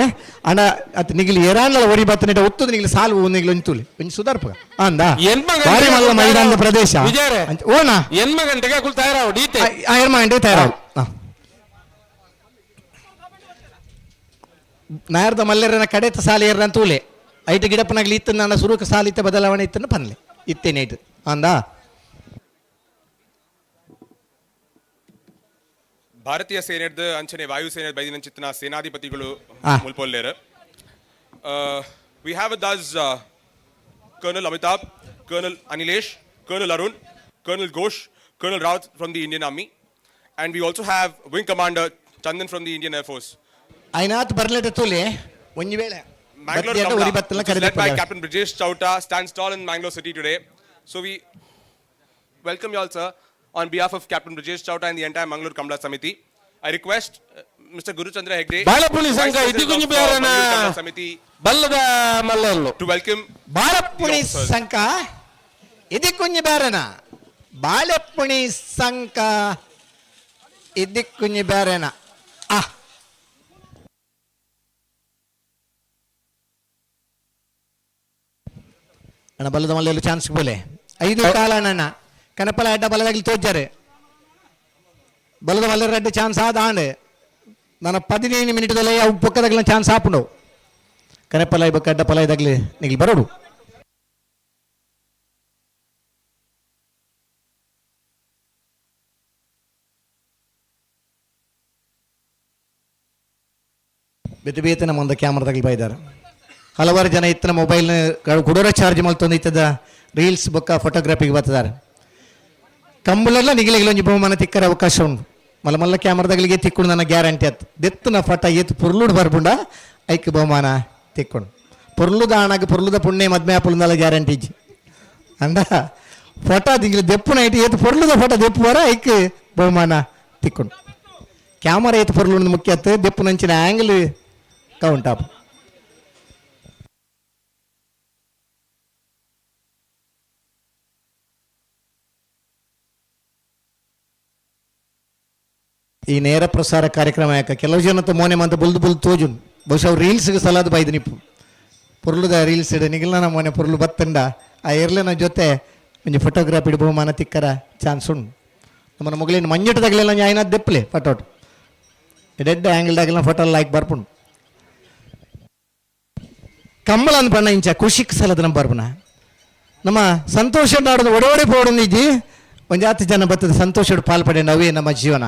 ಅಣ್ಣ ಅತ್ ನಿಗಲಿ ಏರಾನ್ಲ ಒರಿ ಬತ್ತನಿಟ ಒತ್ತದು ನಿಗಲಿ ಸಾಲು ನಿಗಲಿ ಒಂಚೂಲಿ ಒಂಜಿ ಸುಧಾರ್ಪ ಅಂದ ಬಾರಿ ಮಲ್ಲ ಮೈದಾನದ ಪ್ರದೇಶ ಓನಾ ಎನ್ಮ ಗಂಟೆಗೆ ತಯಾರಾವು ಡೀತೆ ಎನ್ಮ ಗಂಟೆಗೆ ತಯಾರಾವು. ನಾಯರ್ದ ಮಲ್ಲೆರನ ಕಡೆತ ಸಾಲ ಏರ್ನ ತೂಲೆ ಐಟ್ ಗಿಡಪ್ಪನಾಗ್ಲಿ ಇತ್ತು ನನ್ನ ಸುರುಕ ಸಾಲ ಇತ್ತ ಬದಲಾವಣೆ ಇತ್ತನ್ನು ಪನ್ಲೆ ಇತ್ತೇನೆ ಐಟ್ ಅಂದ. ಭಾರತೀಯ ಸೇನೆದ ಅಂಚನೆ ವಾಯುಸೇನೆ ಬೈದಿನಂಚಿತ್ತಿನ ಸೇನಾಧಿಪತಿಗಳು ಮುಲ್ಪೊಲ್ಲೇರು. We have with us Colonel Amitabh, Colonel Anilesh, Colonel Arun, Colonel Ghosh, Colonel Rawat from the Indian Army, and we also have Wing Commander Chandan from the Indian Air Force. ಐನಾತ್ ಬರ್ಲೆಟ ತೂಲೆ ಒಂಜಿ ವೇಳೆ Mangalore Kamla, led by Captain Brijesh Chowta, stands tall in Mangalore city today. So we welcome you all, sir, on behalf of Captain Brijesh Chowta and the entire Mangalore Kamla Samiti. I request Mr. Guru Chandra Hegde, Balapuni Sangha, Idikunji Berana, Samiti, Ballada Mallallu, to welcome Balapuni Sangha, Idikunji Berana, Balapuni Sangha, Idikunji Berana. Ah. ಅಣ್ಣ ಬಲ್ಲದ ಮಲ್ಲೆಲ್ಲ chance ಬೋಲೆ 5 ಕಾಲ ಅಣ್ಣ ಕನಪಲ ಅಡ್ಡ ಬಲದಾಗಲಿ ತೋಜಾರೆ ಬಲದ ಮಲ್ಲೆರ ಅಡ್ಡ chance ಆದ ಆಂಡೆ ನನ್ನ 15 ಮಿನಿಟ್ದಲ್ಲೇ ಅವು ಪೊಕ್ಕದಾಗಲ chance ಆಪುಂಡು ಕನಪಲ ಇಬ್ಬಕ್ಕ ಅಡ್ಡ ಪಲ ಇದಾಗಲಿ ನಿಗ್ಲಿ ಬರೋಡು. ಬೇತೆ ಬೇತೆ ನಮ್ಮ ಒಂದು ಕ್ಯಾಮ್ರಾದಾಗಲಿ ಬೈದಾರೆ ಹಲವಾರು ಜನ ಇತ್ತನ ಮೊಬೈಲ್ ಕುಡೋರ ಚಾರ್ಜ್ ಮಲ್ತೊಂದು ಇತ್ತದ ರೀಲ್ಸ್ ಬೊಕ್ಕ ಫೋಟೋಗ್ರಫಿಗೆ ಬರ್ತಿದ್ದಾರೆ. ಕಂಬುಲೆಲ್ಲ ನಿಗಿಲಿಗಿಲ ಒಂಜಿ ಬಹುಮಾನ ತಿಕ್ಕರೆ ಅವಕಾಶ ಉಂಟು. ಮಲ್ಲ ಮಲ್ಲ ಕ್ಯಾಮ್ರಾದಾಗಲಿಗೆ ತಿಕ್ಕೊಂಡು ನನ್ನ ಗ್ಯಾರಂಟಿ ಆತು ದೆತ್ತನ ಫೋಟೋ ಏತು ಪೊರ್ಲುಡು ಬರ್ಪುಂಡ ಐಕ್ ಬಹುಮಾನ ತಿಕ್ಕೊಂಡು ಪೊರ್ಲುದ ಆಣಾಗ ಪೊರ್ಲುದ ಪುಣ್ಯ ಮದ್ಮೆ ಆಪುಂದಲ್ಲ ಗ್ಯಾರಂಟಿ ಇಜ್ಜಿ ಅಂದ ಫೋಟೋ ದಿಂಗಿಲ ದೆಪ್ಪುನ ಐಟ್ ಏತು ಪೊರ್ಲುದ ಫೋಟೋ ದೆಪ್ಪು ಬರ ಐಕ್ ಬಹುಮಾನ ತಿಕ್ಕೊಂಡು ಕ್ಯಾಮರಾ ಏತು ಪೊರ್ಲು ಮುಖ್ಯ ಆತು ದೆಪ್ಪುನಂಚಿನ ಆ್ಯಂಗಲ್ ಕೌಂಟ್ ಆಪು. ಈ ನೇರ ಪ್ರಸಾರ ಕಾರ್ಯಕ್ರಮ ಯಾಕೆ ಕೆಲವು ಜನ ಮೋನೆ ಮಂತ ಬುಲ್ದು ಬುಲ್ದು ತೋಜುನ್ ಬಹುಶಃ ಅವ್ರು ರೀಲ್ಸ್ಗೆ ಸಲಾದ ಬೈದು ನಿಪ್ಪು ಪೊರ್ಲುದ ರೀಲ್ಸ್ ಇಡ ನಿಗಲ್ನ ಮೊನೆ ಪೊರ್ಲು ಬತ್ತಂಡ ಆ ಎರ್ಲೆನ ಜೊತೆ ಒಂಜಿ ಫೋಟೋಗ್ರಾಫಿ ಬಹುಮಾನ ತಿಕ್ಕರ ಚಾನ್ಸ್ ಉಂಡು. ನಮ್ಮನ್ನ ಮೊಗಲಿನ ಮಂಜಟದಾಗಲೆಲ್ಲ ಆಯ್ನ ದೆಪ್ಪಲೆ ಫೋಟೋಟ್ ಡೆಡ್ ಆ್ಯಂಗಲ್ದಾಗೆಲ್ಲ ಫೋಟೋ ಲೈಕ್ ಬರ್ಪುಂಡು. ಕಂಬಳ ಅಂದ್ ಬಣ್ಣ ಇಂಚ ಖುಷಿಕ್ ಸಲದ ನಮ್ಮ ಬರ್ಪುನ ನಮ್ಮ ಸಂತೋಷ ನಾಡೋದು ಒಡೆ ಪೋಡೊಂದು ಇಜ್ಜಿ ಒಂಜಾತಿ ಜನ ಬತ್ತದ ಸಂತೋಷ ಪಾಲ್ಪಡೆ ಅವೇ ನಮ್ಮ ಜೀವನ.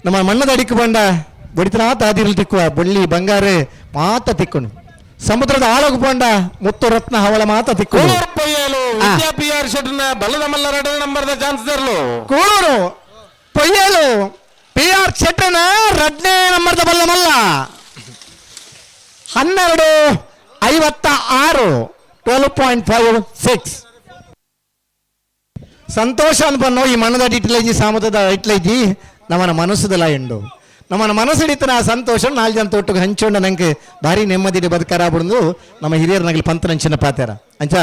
ನಮ್ಮ ಮಣ್ಣದ ಅಡಿக்கு ಬಂಡ ಬಡಿತನಾತ ಆದಿರಲು ತಿಕ್ಕುವ ಬಳ್ಳಿ ಬಂಗಾರ ಮಾತ ತಿಕ್ಕುನು ಸಮುದ್ರದ ಆಳಗು ಬಂಡ ಮುತ್ತು ರತ್ನ ಹವಳ ಮಾತ ತಿಕ್ಕು. ಕೂಳೂರು ಪೊಯ್ಯಲು ಪಿ ಆರ್ ಶೆಟ್ಟನ ರಡ್ನೇ ನಂಬರ್ದ ಬಲ್ಲ ಮಲ್ಲ 12:56 12.56. ಸಂತೋಷ ಅನ್ಪನ್ನೋ ಈ ಮಣ್ಣದ ಇಟ್ಲೈಜಿ ಸಾಮುದ್ರದ ಇಟ್ಲೈಜಿ ನಮ್ಮನ ಮನಸ್ಸುದಲ ಎಂಡು ನಮ್ಮನ ಮನಸ್ಸಿಡಿತನ ಆ ಸಂತೋಷ 4 ಜನ ತೊಟ್ಟಿಗೆ ಹಂಚೋಂಡ ನಂಗೆ ಭಾರಿ ನೆಮ್ಮದಿ ಬದುಕರ ಬಿಡುದು ನಮ್ಮ ಹಿರಿಯರ ನಗಲಿ ಪಂತನಂಚಿನ ಪಾತ್ಯಾರ ಅಂಚ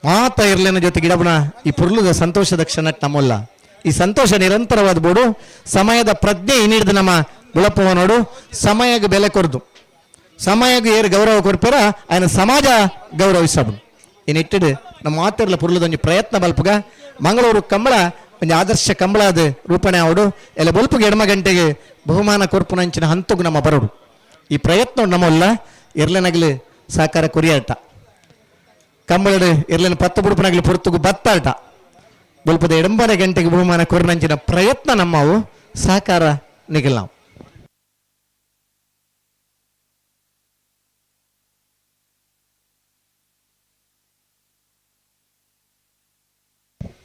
ಮಾತ ಇರ್ಲೇನ ಜೊತೆ ಗಿಡಬಣ ಈ ಪುರ್ಲುದ ಸಂತೋಷದ ಕ್ಷಣ ನಮ್ಮಲ್ಲ ಈ ಸಂತೋಷ ನಿರಂತರವಾದ ಬೋಡು. ಸಮಯದ ಪ್ರಜ್ಞೆ ಇನ್ನಿಡ್ದು ನಮ್ಮ ಬುಳಪ್ಪವ ನೋಡು. ಸಮಯಕ್ಕೆ ಬೆಲೆ ಕೊರ್ದು, ಸಮಯಕ್ಕೆ ಏರು ಗೌರವ ಕೊರ್ಪೆರ ಆಯ್ನ ಸಮಾಜ ಗೌರವಿಸಬು. ಈ ನಿಟ್ಟಿಡು ನಮ್ಮ ಮಾತಿರ್ಲ ಪುರ್ಲದೊಂಜಿ ಪ್ರಯತ್ನ ಬಲ್ಪುಗ ಮಂಗಳೂರು ಕಂಬಳ ಒಂಜಿ ಆದರ್ಶ ಕಂಬಳಾದ ರೂಪಣೆ ಆವಡು. ಎಲ್ಲ ಬೊಲ್ಪುಗೆ ಎಡಮ ಗಂಟೆಗೆ ಬಹುಮಾನ ಕೊರ್ಪುನಂಚಿನ ಹಂತಗು ನಮ್ಮ ಬರೋಡು. ಈ ಪ್ರಯತ್ನ ನಮ್ಮಲ್ಲ ಎರ್ಲೆನಗಲು ಸಹಕಾರ ಕೊರಿಯಾಟ ಕಂಬಳಡು ಎರ್ಲೆನ ಪತ್ತು ಬುಡುಪನಗಲು ಪೊರ್ತುಗು ಬತ್ತಾಟ ಬೊಲ್ಪದ ಎಡಂಬರೆ ಗಂಟೆಗೆ ಬಹುಮಾನ ಕೊರ್ನಂಚಿನ ಪ್ರಯತ್ನ ನಮ್ಮವು ಸಹಕಾರ ನಿಗಲ್ ನಾವು.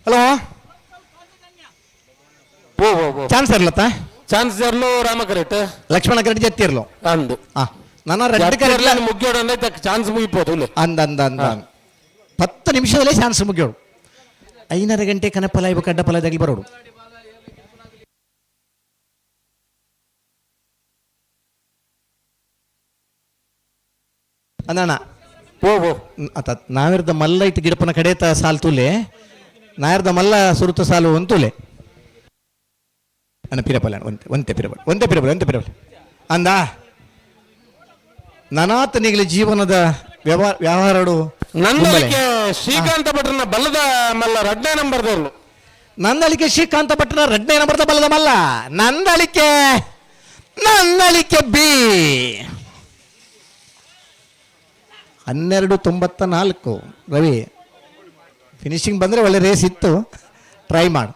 ಹಲೋ, ಚಾನ್ಸ್ ಇರ್ಲತ್ತ? ಚಾನ್ಸ್ ಇರ್ಲು ರಾಮ ಕರೆಕ್ಟ್, ಲಕ್ಷ್ಮಣ ಕರೆಕ್ಟ್ ಜತ್ತಿರ್ಲು ಅಂದು. ನನ್ನ ರೆಡ್ ಕರೆಕ್ಟ್ ಮುಗಿಯೋಡು ಅಂದ್ರೆ ಚಾನ್ಸ್ ಮುಗಿಬೋದು. ಅಂದ ಅಂದ ಅಂದ 10 ನಿಮಿಷದಲ್ಲೇ ಚಾನ್ಸ್ ಮುಗಿಯೋಡು. 5:30 ಗಂಟೆ ಕನಪಲ ಇವ ಕಡ್ಡಪಲದಾಗಲಿ ಬರೋಡು. ಅಂದಣ್ಣ ಅತ ನಾವಿರ್ದ ಮಲ್ಲ ಇಟ್ಟು ಗಿಡಪನ ಕಡೆತ ಸಾಲು ತೂಲೆ, ನಾಯರ್ದ ಮಲ್ಲ ಸುರುತ ಸಾಲು ಒಂತೂಲೆ ಅಣ್ಣ ಪಿರಪಲ್ಲ ಒಂತೆ ಒಂತೆ ಪಿರಪಲ್ ಒಂತೆ ಪಿರಪಲ್ ಒಂತೆ ಪಿರಪಲ್ ಅಂದ ನನಾತನಿಗಲಿ ಜೀವನದ ವ್ಯವಹಾರಡು. ನಂದಳಿಕೆ ಶ್ರೀಕಾಂತ ಭಟ್ರನ ಬಲ್ಲದ ಮಲ್ಲ ರಡ್ಡನೇ ನಂಬರ್ದವ್ರು. ನಂದಳಿಕೆ ಶ್ರೀಕಾಂತ ಭಟ್ರನ ರಡ್ಡನೇ ನಂಬರ್ದ ಬಲ್ಲದ ಮಲ್ಲ ನಂದಳಿಕೆ, ನಂದಳಿಕೆ ಬಿ 12:94. ರವಿ ಫಿನಿಶಿಂಗ್ ಬಂದರೆ ಒಳ್ಳೆ ರೇಸ್ ಇತ್ತು, ಟ್ರೈ ಮಾಡು.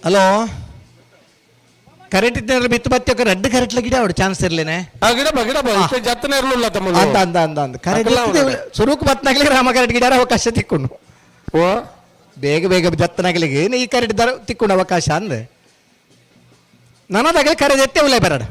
ಹಲೋ, ಕರೆಂಟ್ ಇದ್ದರೆ ಬಿತ್ತು ಬತ್ತಿ ರಡ್ಡು ಕರೆಂಟ್ ಗಿಡ ಅವಡು ಚಾನ್ಸ್ ಇರ್ಲೇನೆ. ಅಂದ ಅಂದ ಅಂದ ಅಂದ ಕರೆಂಟ್ ಸುರುಕು ಬತ್ನಾಗ್ಲಿ ರಾಮ ಕರೆಂಟ್ ಗಿಡ ಅವಕಾಶ ತಿಕ್ಕೊಂಡು ಬೇಗ ಬೇಗ ಜತ್ತನಾಗ್ಲಿಗೆ ಈ ಕರೆಂಟ್ ದರ ತಿಕ್ಕೊಂಡು ಅವಕಾಶ ಅಂದ ನನ್ನದಾಗಲಿ ಕರೆ ಎತ್ತೆ ಉಲೇ ಬರಡ.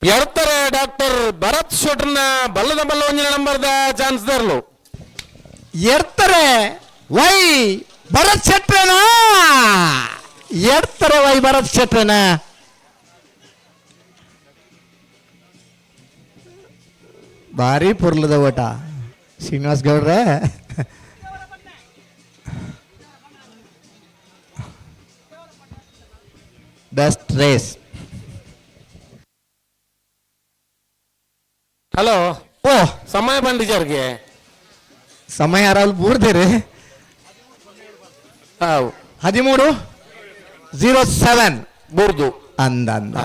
ಎಡ್ತಾರೆ ಡಾಕ್ಟರ್ ಭರತ್ ಶೆಟ್ರನ ಬಲ್ಲದ ಬಲ್ಲ ಒಂಜಿನ ನಂಬರ್ದ ಚಾನ್ಸ್ ದರ್ಲು. ಎಡ್ತಾರೆ ವೈ ಭರತ್ ಶೆಟ್ರನ, ಎಡ್ತಾರೆ ವೈ ಭರತ್ ಶೆಟ್ರನ. ಭಾರಿ ಪುರ್ಲದ ಓಟ ಶ್ರೀನಿವಾಸ್ ಗೌಡ್ರೆ. Best race. Hello, ಓ ಸಮಯ ಬಂದಿಜಾರ್ಗೆ ಸಮಯ ಅರಾಲ್ ಬೂರ್ದಿರಿ. 13:07 ಬೂರ್ದು ಅಂದ ಅಂದ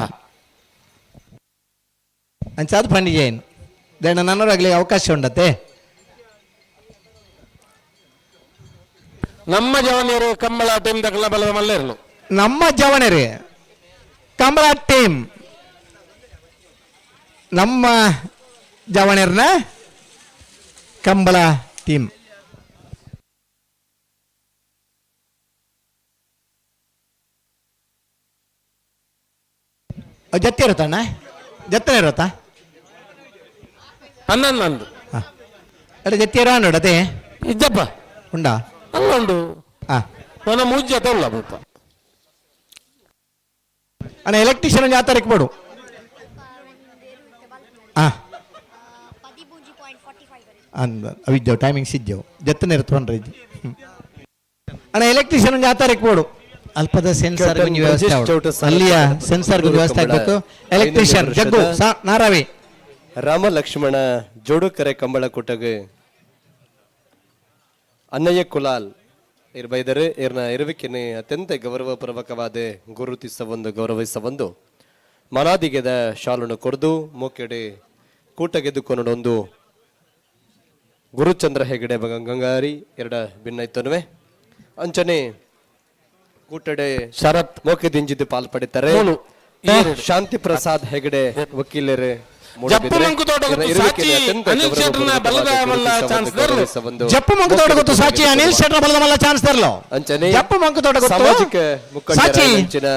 ಅಂಚಾದ ಪಂಡಿಗೆ ಏನು ದೇಣ ನನ್ನರಾಗಲಿ ಅವಕಾಶ ಉಂಡತೆ. ನಮ್ಮ ಜವನಿಯರು ಕಂಬಳ ಟೀಮ್ ದಕ್ಕಲ ಬಲದ ಮಲ್ಲೇರ್ಲು. ನಮ್ಮ ಜವನರು ಕಂಬಳ ಟೀಮ್, ನಮ್ಮ ಜವಣರ್ನ ಕಂಬಳ ಟೀಮ್. ಜತ್ತೆ ಇರುತ್ತಣ್ಣ, ಜತ್ತನೆ ಇರುತ್ತಾ? ಹನ್ನೊಂದು. ಅರೆ ಜತ್ತಿ ಇರೋ ನೋಡತೆ ಇಜ್ಜಪ್ಪ ಉಂಡಾ? ಅಲ್ಲ ಉಂಡು. ನನ್ನ ಮೂಜ್ ಜೊತೆ ಉಲ್ಲ ಪಾಪ. ಅಣ್ಣ ಎಲೆಕ್ಟ್ರಿಷಿಯನ್ ಜಾತ್ರೆ ಇಕ್ಬೋಡು. ಅಂದ ಅವಿದ್ದೇವು ಟೈಮಿಂಗ್ಸ್ ಇದ್ದೆವು ಜತ್ತನೆ ಇರ್ತೊಂಡ್ರೆ ಇದ್ದು. ಅಣ್ಣ ಎಲೆಕ್ಟ್ರಿಷಿಯನ್ ಒಂಜಿ ಆತಾರಕ್ಕೆ ಬೋಡು ಅಲ್ಪದ ಸೆನ್ಸರ್ ಒಂಜಿ ವ್ಯವಸ್ಥೆ ಆವೊಡು. ಅಲ್ಲಿಯ ಸೆನ್ಸರ್ ವ್ಯವಸ್ಥೆ ಆಗಬೇಕು. ಎಲೆಕ್ಟ್ರಿಷಿಯನ್ ಜಗ್ಗು ನಾರಾವಿ ರಾಮ ಲಕ್ಷ್ಮಣ ಜೋಡುಕರೆ ಕಂಬಳ ಕೂಟಗ್ ಅನ್ನಯ್ಯ ಕುಲಾಲ್ ಇರ್ಬೈದರು ಇರ್ನ ಇರುವಿಕೆನೆ ಅತ್ಯಂತ ಗೌರವಪೂರ್ವಕವಾದ ಗುರುತಿಸ ಒಂದು ಗೌರವಿಸ ಒಂದು ಮನಾದಿಗೆದ ಶಾಲನ್ನು ಕೊರ್ದು ಮೋಕೆಡೆ ಕೂಟಗೆದ್ದುಕೊನಡೊಂದು ಗುರುಚಂದ್ರ ಹೆಗಡೆ ಗಂಗಾರಿ ಎರಡ ಭಿನ್ನೈತನುವೆ ಅಂಚನೆ ಕೂಟಡೆ ಶರತ್ ಮೋಕೆ ದಿಂಜಿದ್ದು ಪಾಲ್ ಪಡಿತಾರೆ. ಶಾಂತಿ ಪ್ರಸಾದ್ ಹೆಗಡೆ ವಕೀಲರು. ಜಪ್ಪು ಮಂಕುತೋಟ ಗೊತ್ತು ಸಾಚಿ ಅನಿಲ್ ಶೆಟ್ಟರ್ನ ಬಲದ ಮಲ್ಲ ಚಾನ್ಸ್ ದರ್ಲು. ಜಪ್ಪು ಮಂಕುತೋಟ ಗೊತ್ತು ಸಾಚಿ ಅನಿಲ್ ಶೆಟ್ಟರ್ ಬಲದ ಮಲ್ಲ ಚಾನ್ಸ್ ದರ್ಲು. ಅಂಚನೆ ಜಪ್ಪು ಮಂಕುತೋಟ ಗೊತ್ತು ಸಾಮಾಜಿಕ ಸಾಚಿ ಮುಖಂಡರ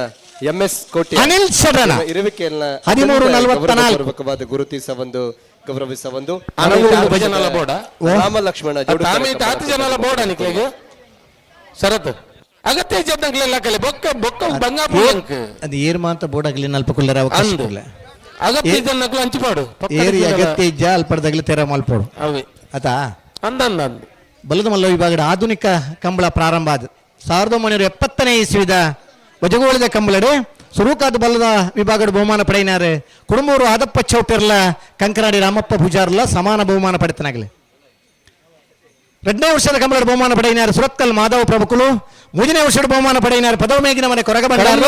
ಎಂ ಎಸ್ ಕೋಟಿ ಅನಿಲ್ ಶೆಟ್ಟರ್ನ ಇರುವಿಕೆಯನ್ನ 13:44 ಪೂರ್ವಕವಾದ ಗುರುತಿಸ ಒಂದು ಗೌರವಿಸ ಒಂದು ಬೋಡ ರಾಮ ಲಕ್ಷ್ಮಣ ಆತು ಜನಲ ಬೋಡ ನಿಕ್ಲೆಗ್ ಶರತ್ ಅಗತ್ಯ ಜದ್ದಂಕ್ಲೆಲ್ಲ ಕಲೆ ಬೊಕ್ಕ ಬೊಕ್ಕ ಬಂಗಾಪ ಅದು ಏರ್ ಮಾತ ಬೋಡಗಲಿ ನಲ್ಪ ಕುಲ್ಲರ ಅವಕಾಶ ಇಲ್ಲ. ಅಗತ್ಯ ಜನ್ನಕ್ಲು ಅಂಚಿಪಾಡು. ಏರಿ ಅಗತ್ಯ ಇಜ್ಜ ಅಲ್ಪಡದಾಗಲಿ ತೆರ ಮಲ್ಪೋಡು. ಅವೇ ಆತಾ ಅಂದ ಅಂದ ಅಂದ ಬಲದ ಮಲ್ಲ ವಿಭಾಗದ ಆಧುನಿಕ ಕಂಬಳ ಪ್ರಾರಂಭ ಆದ 1970ನೇ ಇಸ್ವಿದ ವಜಗೋಳಿದ ಕಂಬಳಡೆ ಸುರೂಕಾದ ಬಲದ ವಿಭಾಗದ ಬಹುಮಾನ ಪಡೆಯಿನಾರೆ ಕುಡುಂಬೂರು ಆದಪ್ಪ ಚೌಟಿರ್ಲ ಕಂಕನಾಡಿ ರಾಮಪ್ಪ ಪೂಜಾರ್ಲ ಸಮಾನ ಬಹುಮಾನ ಪಡೆತನಾಗಲಿ. ಎರಡನೇ ವರ್ಷದ ಕಂಬಳದ ಬಹುಮಾನ ಪಡೆಯಿನಾರು ಸುರತ್ಕಲ್ ಮಾಧವ ಪ್ರಭುಕುಲು. ಮೂರನೇ ವರ್ಷದ ಬಹುಮಾನ ಪಡೆಯಿನಾರು ಪದವಮೇಗಿನ ಮನೆ ಕೊರಗ ಬಂಡಾರು.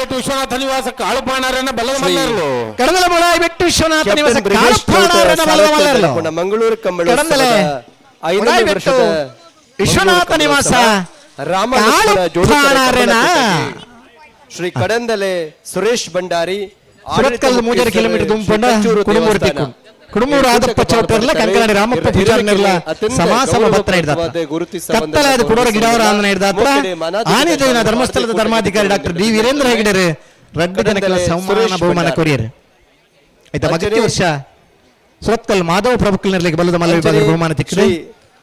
ಬೆಟ್ಟು ವಿಶ್ವನಾಥ ನಿವಾಸ ಕಾಳುಪಾಣರನ್ನ ಬಲದ ಮಲ್ಲರ್ಲು. ಕಡದಲ ಮುಳಾಯಿಬೆಟ್ಟು ವಿಶ್ವನಾಥ ನಿವಾಸ ಕಾಳುಪಾಣರನ್ನ ಬಲದ ಮಲ್ಲರ್ಲು. ಮಂಗಳೂರು ಕಂಬಳ ಕಡಂದಲೆ ಐದನೇ ಮುಳಾಯಿಬೆಟ್ಟು ವರ್ಷದ ವಿಶ್ವನಾಥ ನಿವಾಸ ರಾಮ ಲಕ್ಷ್ಮಣ ಜೋಡುಕರೆ ಕಾಳುಪಾಣರನ್ನ ಕಂಬಳ ಶ್ರೀ ಕಡಂದಲೆ ಸುರೇಶ್ ಭಂಡಾರಿ ಸುರತ್ಕಲ್ 3.5 ಕಿಲೋಮೀಟರ್ ದುಂಪಂಡ ಕುಡುಮೂರು ತಿಕ್ಕು ಕುಡುಮೂರು ಆದಪ್ಪ ಚೌಟರ್ಲ ಕಂಕನಾಡಿ ರಾಮಪ್ಪ ಪೂಜಾರ್ನೆಲ್ಲ ಸಮಾಸಮ ಬತ್ರ ಹಿಡ್ದಾತ್ರ ಕತ್ತಲಾದ ಕುಡೋರ ಗಿಡವರ ಆಂದನ ಹಿಡ್ದಾತ್ರ ಆನೆದೇವಿನ ಧರ್ಮಸ್ಥಳದ ಧರ್ಮಾಧಿಕಾರಿ ಡಾಕ್ಟರ್ ಡಿ ವೀರೇಂದ್ರ ಹೆಗಡೆರು ರಡ್ಡು ಜನಕ್ಕೆಲ್ಲ ಸಮ್ಮಾನ ಬಹುಮಾನ ಕೊರಿಯರು. ಆಯ್ತಾ ಮಗತಿ ವರ್ಷ ಸುರತ್ಕಲ್ ಮಾಧವ ಪ್ರಭುಕಲ್ನರ್ಲಿಗೆ ಬಲದ ಮಲ್ಲ ವಿಭಾಗದ ಬಹುಮಾನ ತಿಕ್ಕಿದೆ.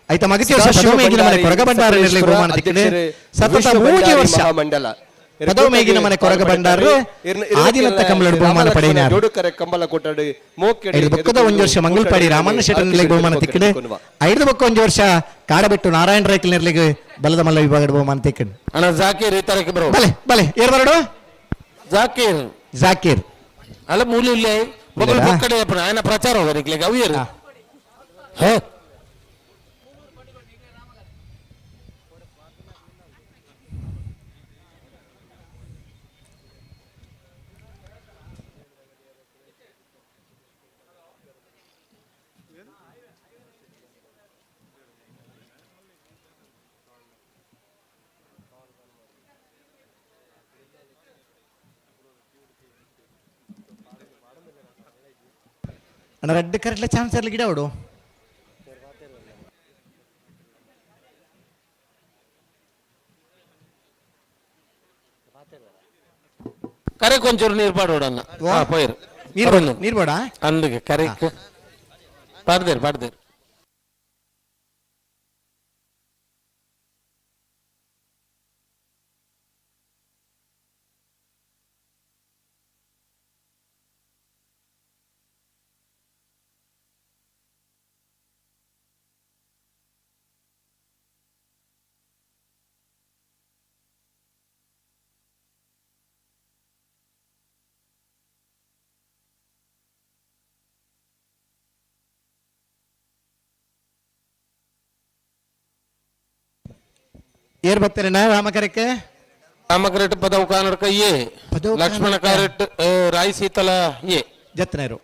ಆಯ್ತಾ ಮಗತಿ ವರ್ಷ ಪದವಮೇಗಿನ ಮನೆ ಕೊರಗ ಭಂಡಾರನಿರ್ಲಿಗೆ ಬಹುಮಾನ ತಿಕ್ಕಿದೆ. ಸತತ 3 ವರ್ಷ ಮಂಡಲ ಪದವಮೇಗಿನ ಮನೆ ಕೊರಗ ಭಂಡಾರ ಆದಿನತ್ತ ಕಂಬಳದ ಬಹುಮಾನ ಪಡೆಯಿನಾರು. ಜೋಡುಕರೆ ಕಂಬಳ ಕೊಟ್ಟಾಡಿ ಮೋಕೆಡೆ ಐದು ಬೊಕ್ಕದ ಒಂದು ವರ್ಷ ಮಂಗಲ್ಪಾಡಿ ರಾಮಣ್ಣ ಶೆಟ್ಟರ್ನಲ್ಲಿ ಬಹುಮಾನ ತಿಕ್ಕಿದೆ. ಐದು ಬೊಕ್ಕ ಒಂದು ವರ್ಷ ಕಾಡಬೆಟ್ಟು ನಾರಾಯಣ ರೈಕಲ್ನರ್ಲಿಗೆ ಬಲದ ಮಲ್ಲ ವಿಭಾಗದ ಬಹುಮಾನ ತಿಕ್ಕಿದೆ. ಅಣ್ಣ ಜಾಕೀರ್ ಈ ತರಕ್ಕೆ ಬರೋ. ಬಲೆ ಬಲೆ ಏರ್ ಬರಡು ಜಾಕೀರ್ ಜಾಕೀರ್ ಅಲ್ಲ ಮೂಲ ಇಲ್ಲೇ ಬೊಕ್ಕಲು ಇಲ್ಲಾ? ಬೊಕ್ಕಡೆ ಅಪ್ಪಣ ఆయన ಪ್ರಚಾರ ಹೋಗರಿಕ್ಲೆ ಅವಿಯರು ಹೇ ಅಣ್ಣ ರೆಡ್ ಕರೆಟ್ಲ ಚಾನ್ಸ್ ಇರಲಿ ಗಿಡ ಅವಡು. ಕರೆ ಕೊಂಚೂರು ನೀರು ಪಾಡೋಡಣ್ಣ. ಹಾ ಪೋಯಿರು. ನೀರು ಬೇಡ, ನೀರು ಬೇಡ? ಅಂದಿಗೆ ಕರೆಕ್ ಪಾಡ್ದೇರು ಪಾಡ್ದೇರು. ಏರ್ ಬರ್ತಾರೆ ರಾಮಕರಕ್ಕೆ? ರಾಮಕರೆಟ್ ಪದವು ಕಾನಡ್ಕ ಏ ಲಕ್ಷ್ಮಣ ಕಾರೆಟ್ ರಾಯ್ ಸೀತಲ ಏ ಜತ್ನೇರು.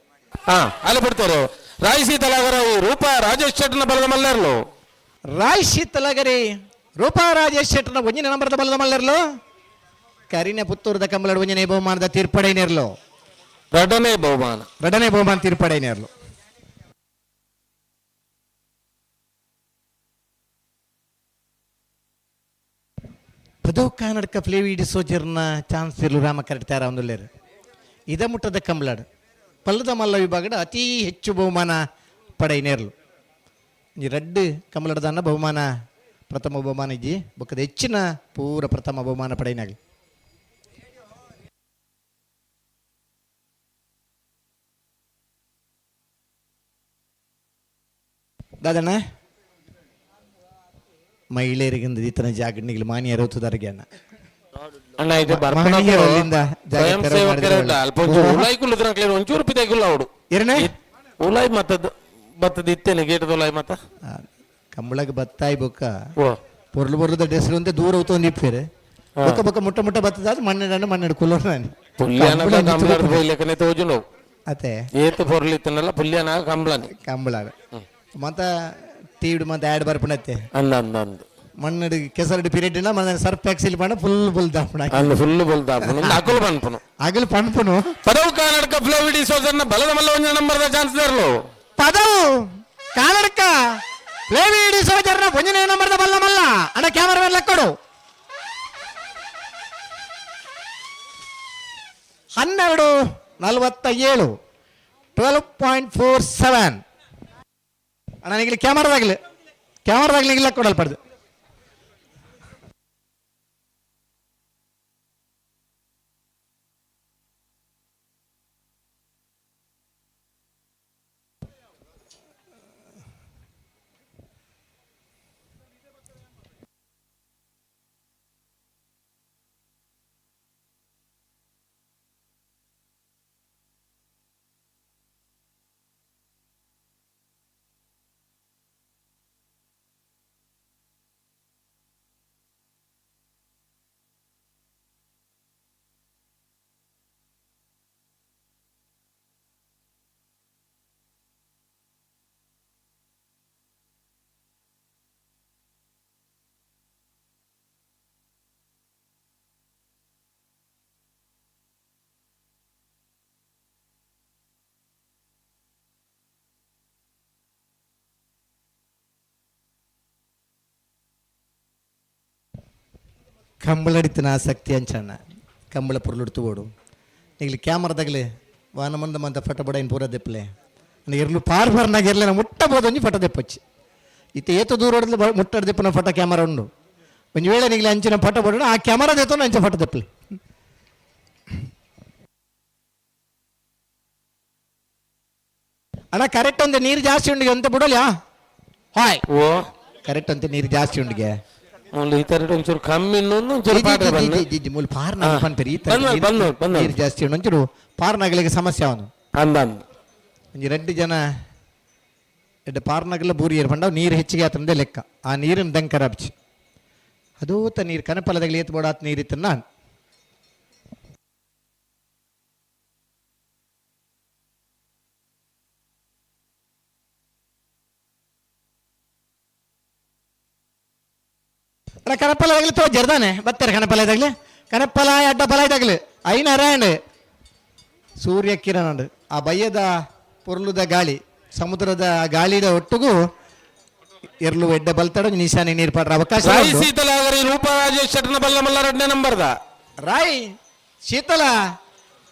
ಹಾ ಅಲ್ಲಿ ಬಿಡ್ತಾರೆ ರಾಯ್ ಸೀತಲಾಗರ ರೂಪಾ ರಾಜೇಶ್ ಶೆಟ್ಟರ್ನ ಬಲದ ಮಲ್ಲರ್ಲು. ರಾಯ್ ಶೀತಲಗರಿ ರೂಪಾ ರಾಜೇಶ್ ಶೆಟ್ಟರ್ನ ಒಂಜಿನ ನಂಬರದ ಬಲದ ಮಲ್ಲರ್ಲು. ಕರಿನ ಪುತ್ತೂರದ ಕಂಬಳದ ಒಂಜನೇ ಬಹುಮಾನದ ತೀರ್ಪಡೈನೇರ್ಲು. ಎರಡನೇ ಬಹುಮಾನ. ಎರಡನೇ ಬಹುಮಾನ ತೀರ್ಪಡೈನೇರ್ಲು. ಪದವು ಕನ್ನಡಕ ಫ್ಲೇವಿ ಡಿಸೋಜರ್ನ ಚಾನ್ಸ್ ಇರಲು ರಾಮ ಕರೆಕ್ಟ್ ಒಂದುಲ್ಲೇರು. ಇದ ಮುಟ್ಟದ ಕಂಬಳಾಡು ಪಲ್ಲದ ಮಲ್ಲ ವಿಭಾಗದ ಅತಿ ಹೆಚ್ಚು ಬಹುಮಾನ ಪಡೆಯಿನೇರ್ಲು. ಈ ರಡ್ಡು ಕಂಬಳದನ್ನ ಬಹುಮಾನ ಪ್ರಥಮ ಬಹುಮಾನ ಇಜ್ಜಿ ಬೊಕ್ಕದ ಹೆಚ್ಚಿನ ಪೂರ ಪ್ರಥಮ ಬಹುಮಾನ ಪಡೆಯಿನಾಗಲಿ. ದಾದಣ್ಣ ಮಹಿಳೆಯರಿಗಿಂದ ಈತನ ಜಾಗಣಿಗೆ ಮಾನ್ಯ ಅರವತ್ತುದಾರಿಗೆ ಅಣ್ಣ. ಅಣ್ಣ ಇದು ಮಹನೀಯರಲ್ಲಿಂದ ಜಾಗ ಸ್ವಯಂ ತೆರವು ಮಾಡಿದ್ರೆ ಸೇವಕರ ಒಳ್ಳೆ. ಅಲ್ಪ ಒಂಚೂರು ಉಲಾಯಿ ಕುಲ್ಲುದ್ರ ಒಂಚೂರು ಪಿದಾಯ್ಕುಲ್ಲ ಅವಡು. ಏರಣ್ಣ? ಉಲಾಯಿ ಮತ್ತದ ಬತ್ತದ ಇತ್ತೇನೆ ಗೇಟದ ಉಲಾಯಿ ಮತ್ತ. ಕಂಬಳಗ ಬತ್ತಾಯಿ ಬೊಕ್ಕ ಪೊರ್ಲು ಪೊರ್ಲುದ ಡ್ರೆಸ್ ಅಂತೆ ದೂರ ಹೋಗ್ತು ಇಪ್ಪೇರೆ ಬೊಕ್ಕ ಬೊಕ್ಕ ಮುಟ್ಟ ಮುಟ್ಟ ಬತ್ತದ ಅದು ಮಣ್ಣೆಡಣ್ಣ ಮಣ್ಣೆಡು ಕುಲ್ಲೋರು ನಾನು. ಪುಲ್ಯಾನ ಕಂಬಳ ಕಂಬಳ ಲೆಕ್ಕನೆ ತೋಜು ನೋವು. ಅತ್ತೆ ಏತು ಪೊರ್ಲಿತ್ತನಲ್ಲ ಪುಲ್ಯಾನ ಕಂಬಳನೆ. ಕಂಬಳ ಮತ್ತ ಟಿವಿಡು ಮತ್ತೆ ಆ್ಯಡ್ ಬರ್ಪಣತ್ತೆ. ಅಂದ ಅಂದ ಅಂದ. ಮಣ್ಣಡು ಕೆಸರಡು ಪೀರಿಯಡ್ ಇಲ್ಲ ಮಣ್ಣ ಸರ್ಫ್ ಎಕ್ಸೆಲ್ ಪಂಡ ಫುಲ್ ಬುಲ್ ದಾಪಣ. ಅಂದ್ ಫುಲ್ ಬುಲ್ ದಾಪಣ ಅಕುಲು ಪನ್ಪುನು. ಅಗಲು ಪನ್ಪುನು. ಪದವು ಕಾನಡ್ಕ ಫ್ಲೋವಿಡಿ ಸೋದರನ ಬಲದ ಮಲ್ಲ ಒಂಜಿ ನಂಬರ್ದ ಚಾನ್ಸ್ ದೇರ್ಲು. ಪದವು ಕಾನಡ್ಕ ಫ್ಲೋವಿಡಿ ಸೋದರನ ಒಂಜನೇ ನಂಬರ್ದ ಬಲ್ಲ ಮಲ್ಲ ಅಣ್ಣ ಕ್ಯಾಮರಾಮನ್ ಲಕ್ಕೊಡು. 12:47 12.47 ಅಣ್ಣ ನಿಗಲಿ ಕ್ಯಾಮರಾದಾಗಲಿ ಕ್ಯಾಮರಾದಾಗಲಿ ನಿಗಲಿ ಕೊಡಲ್ ಪಡ್ದು. ಕಂಬಳಡಿತಿನ ಆಸಕ್ತಿ ಅಂಚಣ್ಣ ಕಂಬಳ ಪೊರ್ಲುಡ್ತು ಓಡು ಈಗಲಿ ಕ್ಯಾಮರಾದಾಗಲಿ ವಾನ ಮಂದ ಮಂತ ಫಟ ಬಡ ಪೂರ ದೆಪ್ಪಲೆ ಇರ್ಲು ಪಾರ್ ಪಾರ್ನಾಗ ಇರ್ಲಿ ಮುಟ್ಟಬೋದು ಒಂಜಿ ಫಟ ದೆಪ್ಪಚ್ಚಿ ಇತ್ತೆ ಏತ ದೂರ ಹೊಡೆದ್ಲು ಮುಟ್ಟಡ ದೆಪ್ಪನ ಫಟ ಕ್ಯಾಮರಾ ಉಂಡು ಒಂಜಿ ವೇಳೆ ನಿಗಲಿ ಅಂಚಿನ ಫಟ ಬಡೋಣ ಆ ಕ್ಯಾಮರಾ ದೇತೋ ಅಂಚ ಫಟ ದೆಪ್ಪಲೆ. ಅಣ್ಣ ಕರೆಕ್ಟ್ ಒಂದು ನೀರು ಜಾಸ್ತಿ ಉಂಡಿಗೆ ಅಂತ ಬಿಡೋಲ್ಯಾ? ಹಾಯ್ ಓ ಕರೆಕ್ಟ್ ಅಂತ ನೀರು ಜಾಸ್ತಿ ಉಂಡಿಗೆ ಮೂಲು ಈ ತರ ಒಂಚೂರು ಕಮ್ಮಿ ಇನ್ನೊಂದು ಒಂಚೂರು ಪಾಡ್ರೆ ಬನ್ನಿ. ಜಿ ಮೂಲು ಪಾರ್ನಾಗ ಪನ್ಪೇರು ಈ ತರ ಬಂದ್ ಬಂದ್. ನೀರು ಜಾಸ್ತಿ ಉಂಡು ಒಂಚೂರು ಪಾರ್ನಾಗಲಿಗೆ ಸಮಸ್ಯೆ ಅವನು. ಅಂದ ಅಂದ. ಒಂಜಿ ರಡ್ಡು ಜನ ಎಡ್ಡೆ ಪಾರ್ನಾಗಲ್ಲ ಬೂರಿಯರು ಪಂಡ ನೀರು ಹೆಚ್ಚಿಗೆ ಆತಂದೆ ಲೆಕ್ಕ ಆ ನೀರಿನ ದಂಕರ ಅಬ್ಚಿ ಅದೂತ ನೀರು ಕನಪಲದಾಗಲಿ ಏತ್ ಬೋಡ ಆತ ನೀರು ಇತ್ತು ನಾನು. ಅಲ್ಲ ಕನಪಲದಾಗಲಿ ತೋಜರ್ದಾನೆ ಬತ್ತಾರೆ ಕನಪಲದಾಗಲಿ ಕನಪಲ ಅಡ್ಡ ಫಲ ಇದಾಗಲಿ ಐನ ಅರಾಯಂಡ್ ಸೂರ್ಯ ಕಿರಣ ಆ ಬಯ್ಯದ ಪೊರ್ಲುದ ಗಾಳಿ ಸಮುದ್ರದ ಗಾಳಿದ ಒಟ್ಟಿಗೂ ಎರ್ಲು ಎಡ್ಡೆ ಬಲ್ತಾಡ ನಿಶಾನೆ ನೀರು ಪಾಡ್ರ ಅವಕಾಶ ರಾಯ್ ಉಂಟು. ಶೀತಲ ಆಗರಿ ರೂಪಾ ರಾಜೇಶ್ ಶೆಟ್ಟನ ಬಲ್ಲ ಮಲ್ಲ ಎರಡನೇ ನಂಬರ್ದ. ರಾಯ್ ಶೀತಲ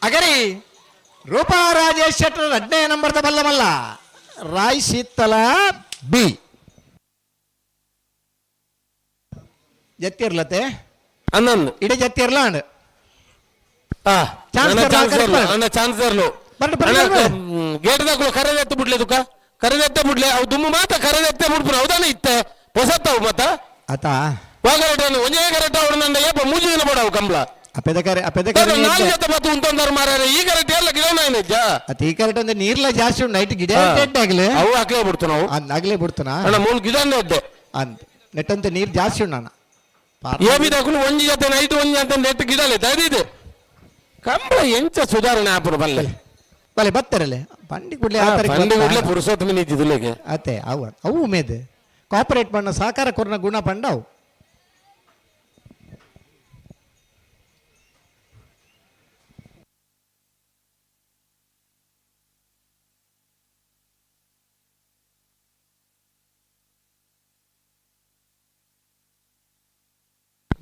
ಅಗರಿ ರೂಪಾ ರಾಜೇಶ್ ಶೆಟ್ಟರ್ ಎರಡನೇ ನಂಬರ್ದ ಬಲ್ಲ ಮಲ್ಲ ರಾಯ್ ಶೀತಲ ಬಿ ಜತ್ತಿರ್ಲತೆ ಅನ್ನಂದು ಇಡೀ ಜತ್ತಿರ್ಲ ಅಂಡ್ ಚಾನ್ಸ್ ನನ್ನ ತರ್ಲು, ಚಾನ್ಸ್ ಕರೆಕ್ಟ್ ತರ್ಲು, ಮಾಡು. ನನ್ನ ಚಾನ್ಸ್ ತರ್ಲು. ಬರ್ರಿ, ಬರ್ರಿ, ಅಣ್ಣ, ಬರ್ರಿ. ಗೇಟ್ದಾಗ್ಲು ಕರೆದೆತ್ತು ಬಿಡ್ಲೆ ತುಕ ಕರೆದೆತ್ತೆ ಬಿಡ್ಲೆ ಅವು ದುಮ್ಮು ಮಾತ ಕರೆದೆತ್ತೆ ಬಿಡ್ಪುನ ಹೌದಾನೆ ಇತ್ತೆ ಹೊಸತ್ತವು ಮತ್ತ ಆತ ವಾಗರಟ ಒಂದೇ ಕರೆಕ್ಟ್ ಅವ್ರು ನನ್ನ ಏಪ ಮೂಜಿ ದಿನ ಬೋಡವು ಕಂಬ್ಲ ಅಪೆದ ಕರೆ ಅಪೆದ ಕರೆ ನಾಲ್ಕು ಜೊತೆ ಮತ್ತು ಉಂತೊಂದಾರು ಮಾರಾರೆ ಈ ಕರೆಕ್ಟ್ ಎಲ್ಲ ಗಿಡ ನಿಜ ಅತ್ ಈ ಕರೆಕ್ಟ್ ಅಂದ್ರೆ ನೀರ್ಲ ಜಾಸ್ತಿ ಉಂಟು ನೈಟ್ ಗಿಡ ಎಡ್ಡೆ ಆಗ್ಲಿ ಅವು ಹಾಕ್ಲೇ ಬಿಡ್ತು ನಾವು ಆಗ್ಲೇ ಬಿಡ್ತಾನ ಅಣ್ಣ ಮೂಲ ಗಿಡ ಎಡ್ಡೆ ಅಂದ್ ನೆಟ್ಟಂತೆ ನೀರು ಜಾಸ್ತಿ ಉಂಟು ಅಣ್ಣ ಏಬಿ ದಕ್ಕಲು ಒಂಜಿ ಜೊತೆ ನೈಟ್ ಒಂಜಿ ಅಂತ ನೆಟ್ ಗಿಡಲೆ ತೈದಿದೆ ಕಂಬಳ ಎಂಚ ಸುಧಾರಣೆ ಆಪುನ ಬಲ್ಲೆ ಬಲೆ ಬತ್ತಾರಲೆ ಬಂಡಿ ಕೂಡಲೇ ಆ ತಾರೀಕು ಬಂಡಿ ಕೂಡ್ಲೆ ಬತ್ತ. ಪುರುಷೋತ್ತಮ ನಿಂತಿದ್ದುಲೆಗೆ ಅತ್ತೆ ಅವು ಅವು ಉಮೇದ್ ಕೋಪರೇಟ್ ಪಣ್ಣ ಸಹಕಾರ ಕೊರ್ನ ಗುಣ ಪಂಡ ಅವು.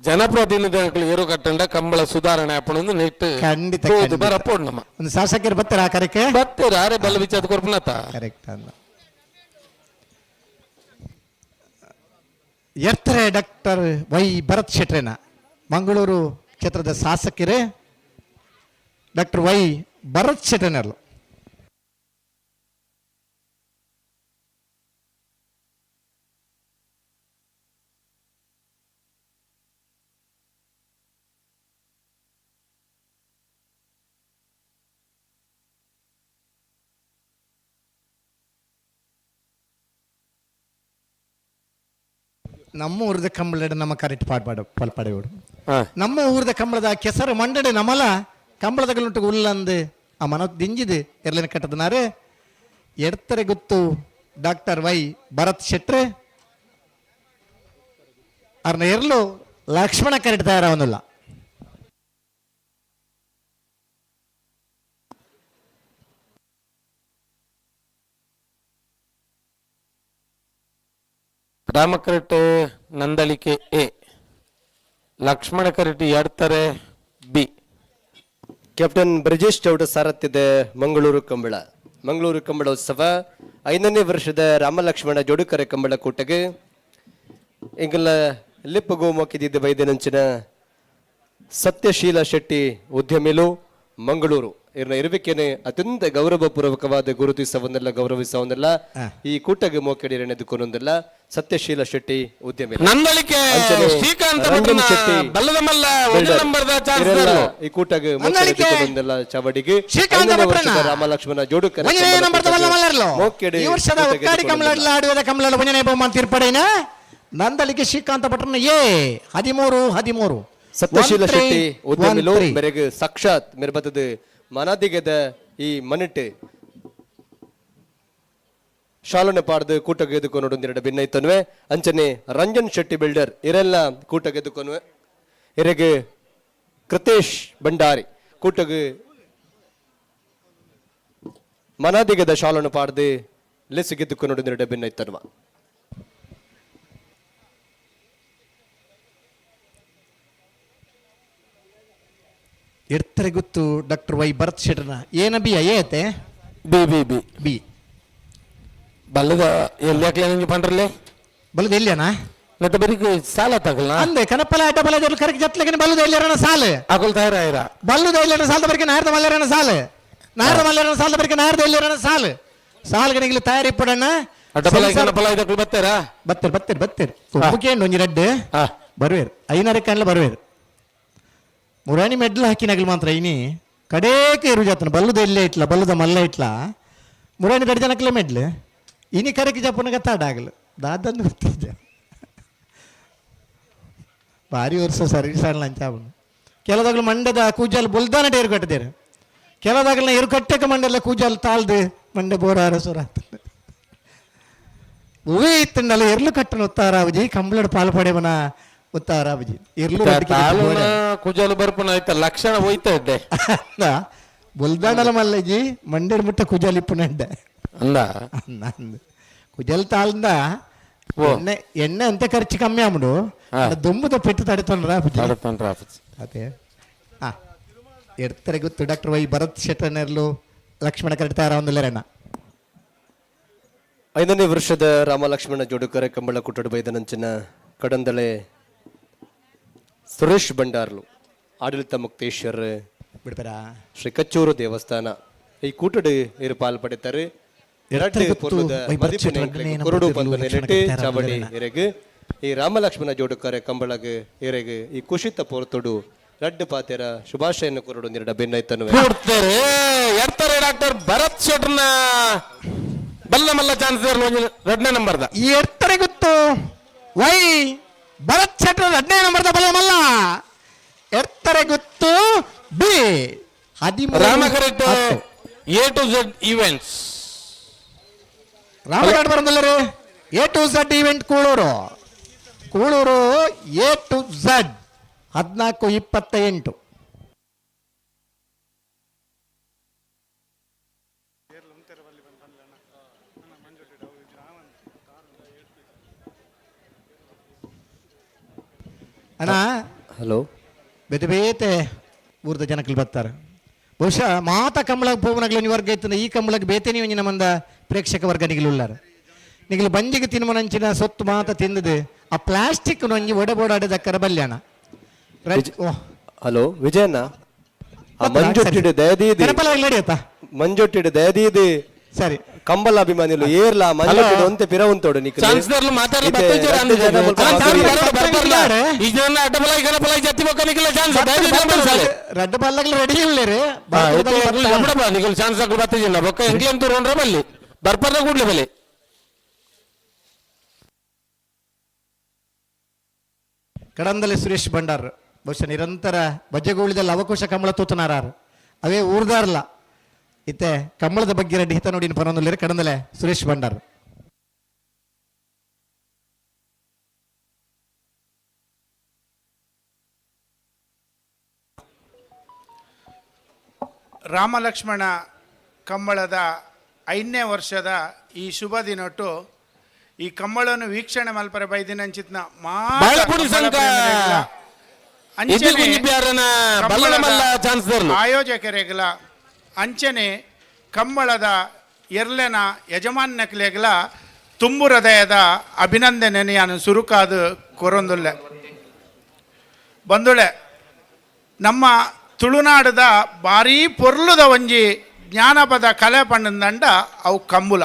ಜನಪ್ರತಿನಿಧಿಗಳು ಏರು ಕಟ್ಟಂಡ ಕಂಬಳ ಸುಧಾರಣೆ ಆಪುನ ನೆಟ್ ಖಂಡಿತ ತೋದು ಖಂಡಿತ. ಬರಪೋಡ್ ನಮ್ಮ ಒಂದು ಶಾಸಕರು ಬರ್ತಾರೆ ಆ ಕರೆಕ್ಕೆ ಬರ್ತಾರೆ ಆರೆ ಬಲ್ಲ ವಿಚಾರ ಕೊರ್ಪುನತ ಕರೆಕ್ಟ್ ಅಲ್ಲ ಎತ್ತರೆ ಡಾಕ್ಟರ್ ವೈ ಭರತ್ ಶೆಟ್ರೇನ ಮಂಗಳೂರು ಕ್ಷೇತ್ರದ ಶಾಸಕರೇ ಡಾಕ್ಟರ್ ವೈ ಭರತ್ ಶೆಟ್ರೇನರ್ಲು. ನಮ್ಮ ಊರದ ಕಂಬಳದ ನಮ್ಮ ಕರೆಕ್ಟ್ ಪಾಡ್ಪಾಡ ಪಲ್ಪಡೆಯೋಡು. ನಮ್ಮ ಊರದ ಕಂಬಳದ ಕೆಸರು ಮಂಡಡೆ ನಮಲ ಕಂಬಳದಗಲುಂಟು ಉಲ್ಲಂದು ಆ ಮನ ದಿಂಜಿದು ಎರ್ಲಿನ ಕಟ್ಟದನಾರೆ. ಎಡ್ತರೆ ಗೊತ್ತು ಡಾಕ್ಟರ್ ವೈ ಭರತ್ ಶೆಟ್ರೆ ಅರ್ನ ಎರ್ಲು ಲಕ್ಷ್ಮಣ ಕರೆಕ್ಟ್ ತಯಾರಾವನುಲ್ಲ. ರಾಮಕರೆಟ್ Nandalike A, Lakshmana correct Yedthare B. Captain Brajesh Chowta ಸಾರಥ್ಯದ ಮಂಗಳೂರು ಕಂಬಳ. ಮಂಗಳೂರು ಕಂಬಳ ಉತ್ಸವ 5ನೇ ವರ್ಷದ ರಾಮಲಕ್ಷ್ಮಣ ಜೋಡುಕರೆ ಕಂಬಳ ಕೂಟಗೆ ಇಂಗಲ ಲಿಪ್ಪು ಗೋಮುಖಿದ್ದ ವೈದ್ಯನಂಚಿನ ಸತ್ಯಶೀಲ ಶೆಟ್ಟಿ ಉದ್ಯಮಿಲು ಮಂಗಳೂರು ಇರ್ನ ಇರುವಿಕೆನೆ ಅತ್ಯಂತ ಗೌರವಪೂರ್ವಕವಾದ ಗುರುತಿಸವನ್ನೆಲ್ಲ ಗೌರವಿಸವನ್ನೆಲ್ಲ ಈ ಕೂಟಗೆ ಮೋಕೆಡಿರಣೆದುಕೊಂದೆಲ್ಲ ಸತ್ಯಶೀಲ ಶೆಟ್ಟಿ ಉದ್ಯಮಿ ನಂದಳಿಕೆ ಶ್ರೀಕಾಂತ ಶೆಟ್ಟಿ ಬಲ್ಲದಮಲ್ಲ ಒಂದು ನಂಬರ್ದ ಚಾನ್ಸ್ ಈ ಕೂಟಗೆ ಮೋಕೆಡಿಕೊಂದೆಲ್ಲ ಚಾವಡಿಗೆ ಶ್ರೀಕಾಂತ ಭಟ್ರನ ರಾಮಲಕ್ಷ್ಮಣ ಜೋಡುಕರೆ ಒಂಜನೇ ನಂಬರ್ದ ಬಲ್ಲ ಮಲ್ಲರ್ಲು. ಮೋಕೆಡಿ ಈ ವರ್ಷದ ಒಕ್ಕಾಡಿ ಕಮಲಡ್ಲ ಆಡುವುದ ಕಮಲಡ ಒಂಜನೇ ಬಹುಮಾನ ತೀರ್ಪಡೇನ ನಂದಳಿಕೆ ಶ್ರೀಕಾಂತ ಭಟ್ರನ ಎ 13-13. ಸತ್ಯಶೀಲ ಶೆಟ್ಟಿ ಉದ್ಯಮಿಲು ಮೇರೆಗೆ ಸಾಕ್ಷಾತ್ ಮೇರೆ ಬತ್ತದ ಮನಾದಿಗದ ಈ ಮನಿಟ್ ಶಾಲನೆ ಪಾಡ್ದು ಕೂಟ ಗೆದ್ದುಕೊಂಡು ಎರಡು ಭಿನ್ನೈತನ್ವೆ. ಅಂಚನೆ ರಂಜನ್ ಶೆಟ್ಟಿ ಬಿಲ್ಡರ್ ಇರೆಲ್ಲ ಕೂಟ ಗೆದ್ದುಕೊನ್ವೆ. ಇರೆಗೆ ಕೃತೇಶ್ ಭಂಡಾರಿ ಕೂಟಗ್ ಮನಾದಿಗದ ಶಾಲನ್ನು ಪಾಡ್ದು ಲೆಸ್ ಗೆದ್ದುಕೊಂಡು ಎರಡು ಭಿನ್ನೈತನ್ವ. ಎಡ್ತರೆ ಗೊತ್ತು ಡಾಕ್ಟರ್ ವೈ ಭರತ್ ಶೆಟ್ಟರ್ನ ಏನ ಬಿ ಎ ಐತೆ ಬಿ ಬಿ ಬಿ ಬಿ ಬಲ್ಲದ ಎಲ್ಲಿ ಹಾಕ್ಲೆ ನಿಂಗೆ ಪಂಡ್ರಲ್ಲೇ ಬಲ್ಲದ ಎಲ್ಲಿಯನಾ ಮತ್ತೆ ಬರೀ ಸಾಲ ತಗಲ್ಲ ಅಂದೆ ಕನಪಲ ಅಡ್ಡ ಬಲ ಕರೆಕ್ ಜತ್ಲಗನೆ ಬಲ್ಲದ ಎಲ್ಲಿಯರನ ಸಾಲ ಅಕುಲ್ ತಯಾರ ಆಯ್ರ ಬಲ್ಲದ ಎಲ್ಲಿಯರನ ಸಾಲದ ಬರಕೆ ನಾರ್ದ ಮಲ್ಲರನ ಸಾಲ ನಾರ್ದ ಮಲ್ಲರನ ಸಾಲದ ಬರಕೆ ನಾರ್ದ ಎಲ್ಲಿಯರನ ಸಾಲ ಸಾಲ್ಗನಿಗೆ ತಯಾರಿ ಪಡಣ್ಣ ಅಡ್ಡ ಬಲ ಕನಪಲ ಇದಕ್ಕೆ ಬರ್ತಾರಾ ಬತ್ತಾರೆ ಬತ್ತಾರೆ ಬತ್ತಾರೆ ಮುಖೇಂಡು ಒಂಜಿ ರಡ್ಡು ಬರುವೇರು ಐನರಕ್ಕೆ ಅಲ್ಲ ಬರುವೇರು ಮುರಾಣಿ ಮೆಡ್ಲ್ ಹಾಕಿನಾಗಲಿ ಮಾತ್ರ ಇನಿ ಕಡೇಕ ಇರು ಜಾತನ ಬಲ್ಲದ ಎಲ್ಲೇ ಇಟ್ಲ ಬಲ್ಲದ ಮಲ್ಲ ಇಟ್ಲ ಮುರಾಣಿ ದಡ್ ಜನಕ್ಲೆ ಮೆಡ್ಲ್ ಇನಿ ಕರಕಿ ಜಪ್ಪನಗ ತಾಡಾಗಲು ದಾದಂದು ಗೊತ್ತಿದ್ದೆ ಭಾರಿ ವರ್ಷ ಸರ್ವಿಸ್ ಆಡಲ ಅಂಚಾವನು ಕೆಲದಾಗಲು ಮಂಡ್ಯದ ಕೂಜಾಲ್ ಬೊಲ್ದಾನ ಏರು ಕಟ್ಟದೇರು ಕೆಲದಾಗಲ ಏರು ಕಟ್ಟಕ್ಕೆ ಮಂಡೆಲ್ಲ ಕೂಜಾಲ್ ತಾಳ್ದು ಮಂಡೆ ಬೋರಾರ ಸುರ ಹೂವೇ ಇತ್ತಂಡಲ್ಲ ಎರ್ಲು ಕಟ್ಟನ ಉತ್ತಾರಾವಜಿ ಕಂಬಳಡ್ ಪಾಲು ಪಡೆವನ ಉತ್ತಾರಾವಜಿ ಎರ್ಲು ಕುಜಾಲು ಬರ್ಪನ ಆಯ್ತ ಲಕ್ಷಣ ಹೋಯ್ತಾ ಇದ್ದೆ ಬೊಲ್ದಾಡಲ ಮಲ್ಲಜಿ ಮಂಡ್ಯದ ಮುಟ್ಟ ಕುಜಾಲ್ ಇಪ್ಪುನಡ್ಡ ಅಂದ ಅಂದ ಕುಜಲ್ ತಾಳ್ದ ಎಣ್ಣೆ ಎಣ್ಣೆ ಅಂತ ಖರ್ಚು ಕಮ್ಮಿ ಆಮಡು ದುಂಬುದ ಪೆಟ್ಟು ತಡೆತೊಂಡ್ರ ತಡೆತೊಂಡ್ರ ಅದೇ ಆ ಎಡ್ತಾರೆ ಗೊತ್ತು ಡಾಕ್ಟರ್ ವೈ ಭರತ್ ಶೆಟ್ಟರ್ನೆರ್ಲು ಲಕ್ಷ್ಮಣ ಕರೆಕ್ಟ್ ಒಂದುಲ್ಲರಣ್ಣ. 5ನೇ ವರ್ಷದ ರಾಮಲಕ್ಷ್ಮಣ ಜೋಡುಕರೆ ಕಂಬಳ ಕುಟ್ಟಡು ಬೈದನಂಚಿನ ಕಡಂದಳೆ ಸುರೇಶ್ ಭಂಡಾರ್ಲು ಆಡಳಿತ ಮುಕ್ತೇಶ್ವರ್ ಬಿಡ್ತಾರ ಶ್ರೀ ಕಚ್ಚೂರು ದೇವಸ್ಥಾನ ಈ ಕೂಟಡು ಇರು ಪಾಲ್ ಪಡೆತಾರೆ. ಕುರುಡು ಬಂದ ಚಾವಡಿ ಎರೆಗು ಈ ರಾಮಲಕ್ಷ್ಮಣ ಜೋಡುಕರೆ ಕಂಬಳಗ್ ಎರೆಗು ಈ ಕುಶಿತ ಪೋರ್ತುಡು ರಡ್ಡು ಪಾತೆರ ಶುಭಾಶಯನ್ನು ಕುರುಡು ನಿರಡ ಬೆನ್ನೈತನು ಎಡ್ತಾರೆ ಡಾಕ್ಟರ್ ಭರತ್ ಶೆಟ್ಟರ್ನ ಬಲ್ಲ ಮಲ್ಲ ಚಾನ್ಸ್ ಎರಡನೇ ನಂಬರ್ದ ಎಡ್ತಾರೆ ಗೊತ್ತು ವೈ ಭರತ್ ಶೆಟ್ಟರ್ ಎರಡನೇ ನಂಬರ್ದ ಬಲ್ಲ ಮಲ್ಲ ಎಡ್ತಾರೆ ಗೊತ್ತು ಬಿ 13 ರಾಮಕರೆಟ್ ಎ ಟು ಝೆಡ್ ಈವೆಂಟ್ಸ್ ರಾಮಘಾಟ್ ಬರಂದಲ್ಲರೇ A to Z event Kulur Kulur A to Z 14-28. ಅಣ್ಣ ಹಲೋ ಬೇತೆ ಬೇತೆ ಊರ್ದ ಜನಕ್ಕಲ್ಲಿ ಬರ್ತಾರೆ. ಬಹುಶಃ ಮಾತ ಕಂಬಳಗ್ ಪೋವನಗ್ಲ ವರ್ಗ ಇತ್ತು ಈ ಕಂಬಳಗ್ ಬೇತೆ ನೀವು ನಮ್ಮಂದ ಪ್ರೇಕ್ಷಕ ವರ್ಗ ನಿಗಲುಲ್ಲಾರ ನಿಗಲು ಬಂಜಿಗೆ ತಿನ್ನುವ ಸೊತ್ತು ಮಾತ ತಿಂದದು ಆ ಪ್ಲಾಸ್ಟಿಕ್ ನೊಂಜಿ ಒಡೆ ಬೋಡಾಡಿದ ದಕ್ಕರ ಬಲ್ಯಾಣ. ಹಲೋ ವಿಜಯಣ್ಣ ಮಂಜೊಟ್ಟಿಡು ದಯದೀದಿ ಮಂಜೊಟ್ಟಿಡು ದಯದೀದಿ ಸರಿ ಕಂಬಳ ಅಭಿಮಾನಿಲು ಏರ್ಲ ಮಂಜೊಟ್ಟಿಡು ಒಂತೆ ಪಿರ ಉಂತೋಡು ನಿಕ್ಲು ಚಾನ್ಸ್ದರ್ಲು ಮಾತಾಡಲು ರಡ್ಡ ಬಲ್ಲಗ್ಲ ರೆಡಿ ಇಲ್ಲೇರಿ ನಿಕಲ್ ಚಾನ್ಸ್ ಹಾಕಲು ಬತ್ತಿಜಿಲ್ಲ ಬೊಕ್ಕ ಎಂಕ್ಲೇನ್ ತೂರೋನ್ರ ಬಲ್ಲಿ ಬರ್ಪರ್ದ ಕೂಡ್ಲೆ ಬಲ್ಲಿ. Kadandale Suresh Bhandar ಬಹುಶಃ ನಿರಂತರ ಬಜ್ಜೆಗೋಳಿದಲ್ಲಿ ಅವಕಾಶ ಕಂಬಳ ತೂತನಾರಾರು ಅವೇ ಊರ್ದಾರಲ್ಲ ಇತ್ತೆ ಕಂಬಳದ ಬಗ್ಗೆ ರೆಡ್ಡಿ ಹಿತ ನೋಡಿ ಪರೊಂದುಲ್ಲೆರ್ ಕಡಂದಲೆ ಸುರೇಶ್ ಭಂಡಾರ್. ರಾಮಲಕ್ಷ್ಮಣ ಕಂಬಳದ 5ನೇ ವರ್ಷದ ಈ ಶುಭ ದಿನಟ್ಟು ಈ ಕಂಬಳವನ್ನು ವೀಕ್ಷಣೆ ಮಲ್ಪರೆ ಬೈದಿನಂಚಿತ್ನ ಆಯೋಜಕರೆಗಲ ಅಂಚನೆ ಕಂಬಳದ ಎರ್ಲೆನ ಯಜಮಾನ್ಯಕ್ಲೆಗಲ ತುಂಬು ಹೃದಯದ ಅಭಿನಂದನೆ ನಾನು ಸುರುಕಾದ ಕೊರೊಂದುಲ್ಲೆ. ಬಂದುಳೆ ನಮ್ಮ ತುಳುನಾಡದ ಭಾರೀ ಪೊರ್ಲುದ ಒಂಜಿ ಜ್ಞಾನಪದ ಕಲೆ ಪಂಡಂದಂಡ ಅವು ಕಂಬುಲ.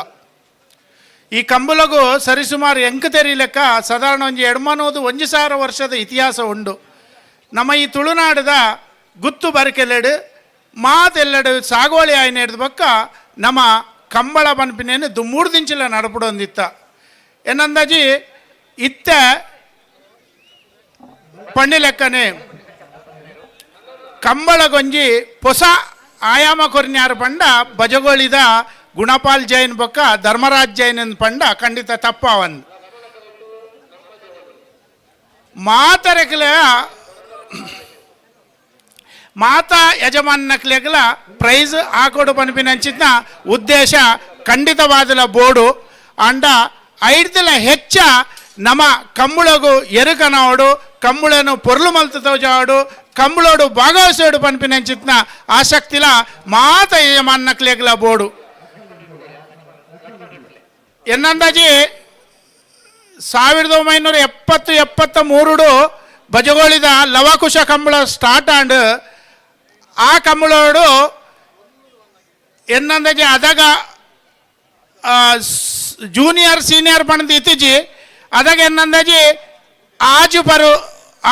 ಈ ಕಂಬುಲಗೂ ಸರಿಸುಮಾರು ಎಂಕ್ ತೆರಿಲೆಕ್ಕ ಸಾಧಾರಣ ಒಂಜಿ ಎಡ್ಮನೋದು 1000 ವರ್ಷದ ಇತಿಹಾಸ ಉಂಡು. ನಮ್ಮ ಈ ತುಳುನಾಡದ ಗುತ್ತು ಬರಕೆಲೆಡು ಮಾತೆಲ್ಲೆಡು ಸಾಗೋಳಿ ಆಯ್ನ ಹಿಡ್ದು ಬಕ್ಕ ನಮ್ಮ ಕಂಬಳ ಪನ್ಪಿನೇನು 3 ದಿಂಚಿಲ ನಡಪಡೊಂದಿತ್ತ. ಏನಂದಾಜಿ ಇತ್ತ ಪಣ್ಣಿ ಲೆಕ್ಕನೆ ಕಂಬಳಗೊಂಜಿ ಹೊಸ ಆಯಾಮ ಕೊರ್ನ್ಯಾರು ಪಂಡ ಬಜಗೋಳಿದ ಗುಣಪಾಲ್ ಜೈನ್ ಬೊಕ್ಕ ಧರ್ಮರಾಜ್ ಜೈನ್ ಪಂಡ ಖಂಡಿತ ತಪ್ಪಾವಂದು. ಮಾತರೆಕ್ಲ ಮಾತಾ ಯಜಮಾನಕ್ಲೆಗ್ಲ ಪ್ರೈಸ್ ಹಾಕೋಡು ಪನ್ಪಿನಂಚಿನ ಉದ್ದೇಶ ಖಂಡಿತವಾದಲ ಬೋರ್ಡು ಅಂಡ ಐಡ್ದಲ ಹೆಚ್ಚ ನಮ್ಮ ಕಂಬಳಗು ಎರುಕನವಡು ಕಂಬಳನು ಪೊರ್ಲು ಮಲ್ತು ತೋಜಾವಡು ಕಂಬಳೋಡು ಭಾಗವಹಿಸೋಡು ಪನ್ಪಿನಂಚಿತ್ನ ಆಸಕ್ತಿಲ ಮಾತ ಯಜಮಾನಕ್ಲೆಗ್ಲ ಬೋರ್ಡು. ಎನ್ನಂದಾಜಿ 1970-73 ಬಜಗೋಳಿದ ಲವಕುಶ ಕಂಬಳ ಸ್ಟಾರ್ಟ್ ಆಂಡ್ ಆ ಕಂಬಳೋಡು ಎನ್ನಂದಾಜಿ ಅದಾಗ ಜೂನಿಯರ್ ಸೀನಿಯರ್ ಪಣದ ಇತ್ತೀಚಿ ಅದಾಗ ಎನ್ನಂದಾಜಿ ಆಜು ಪರು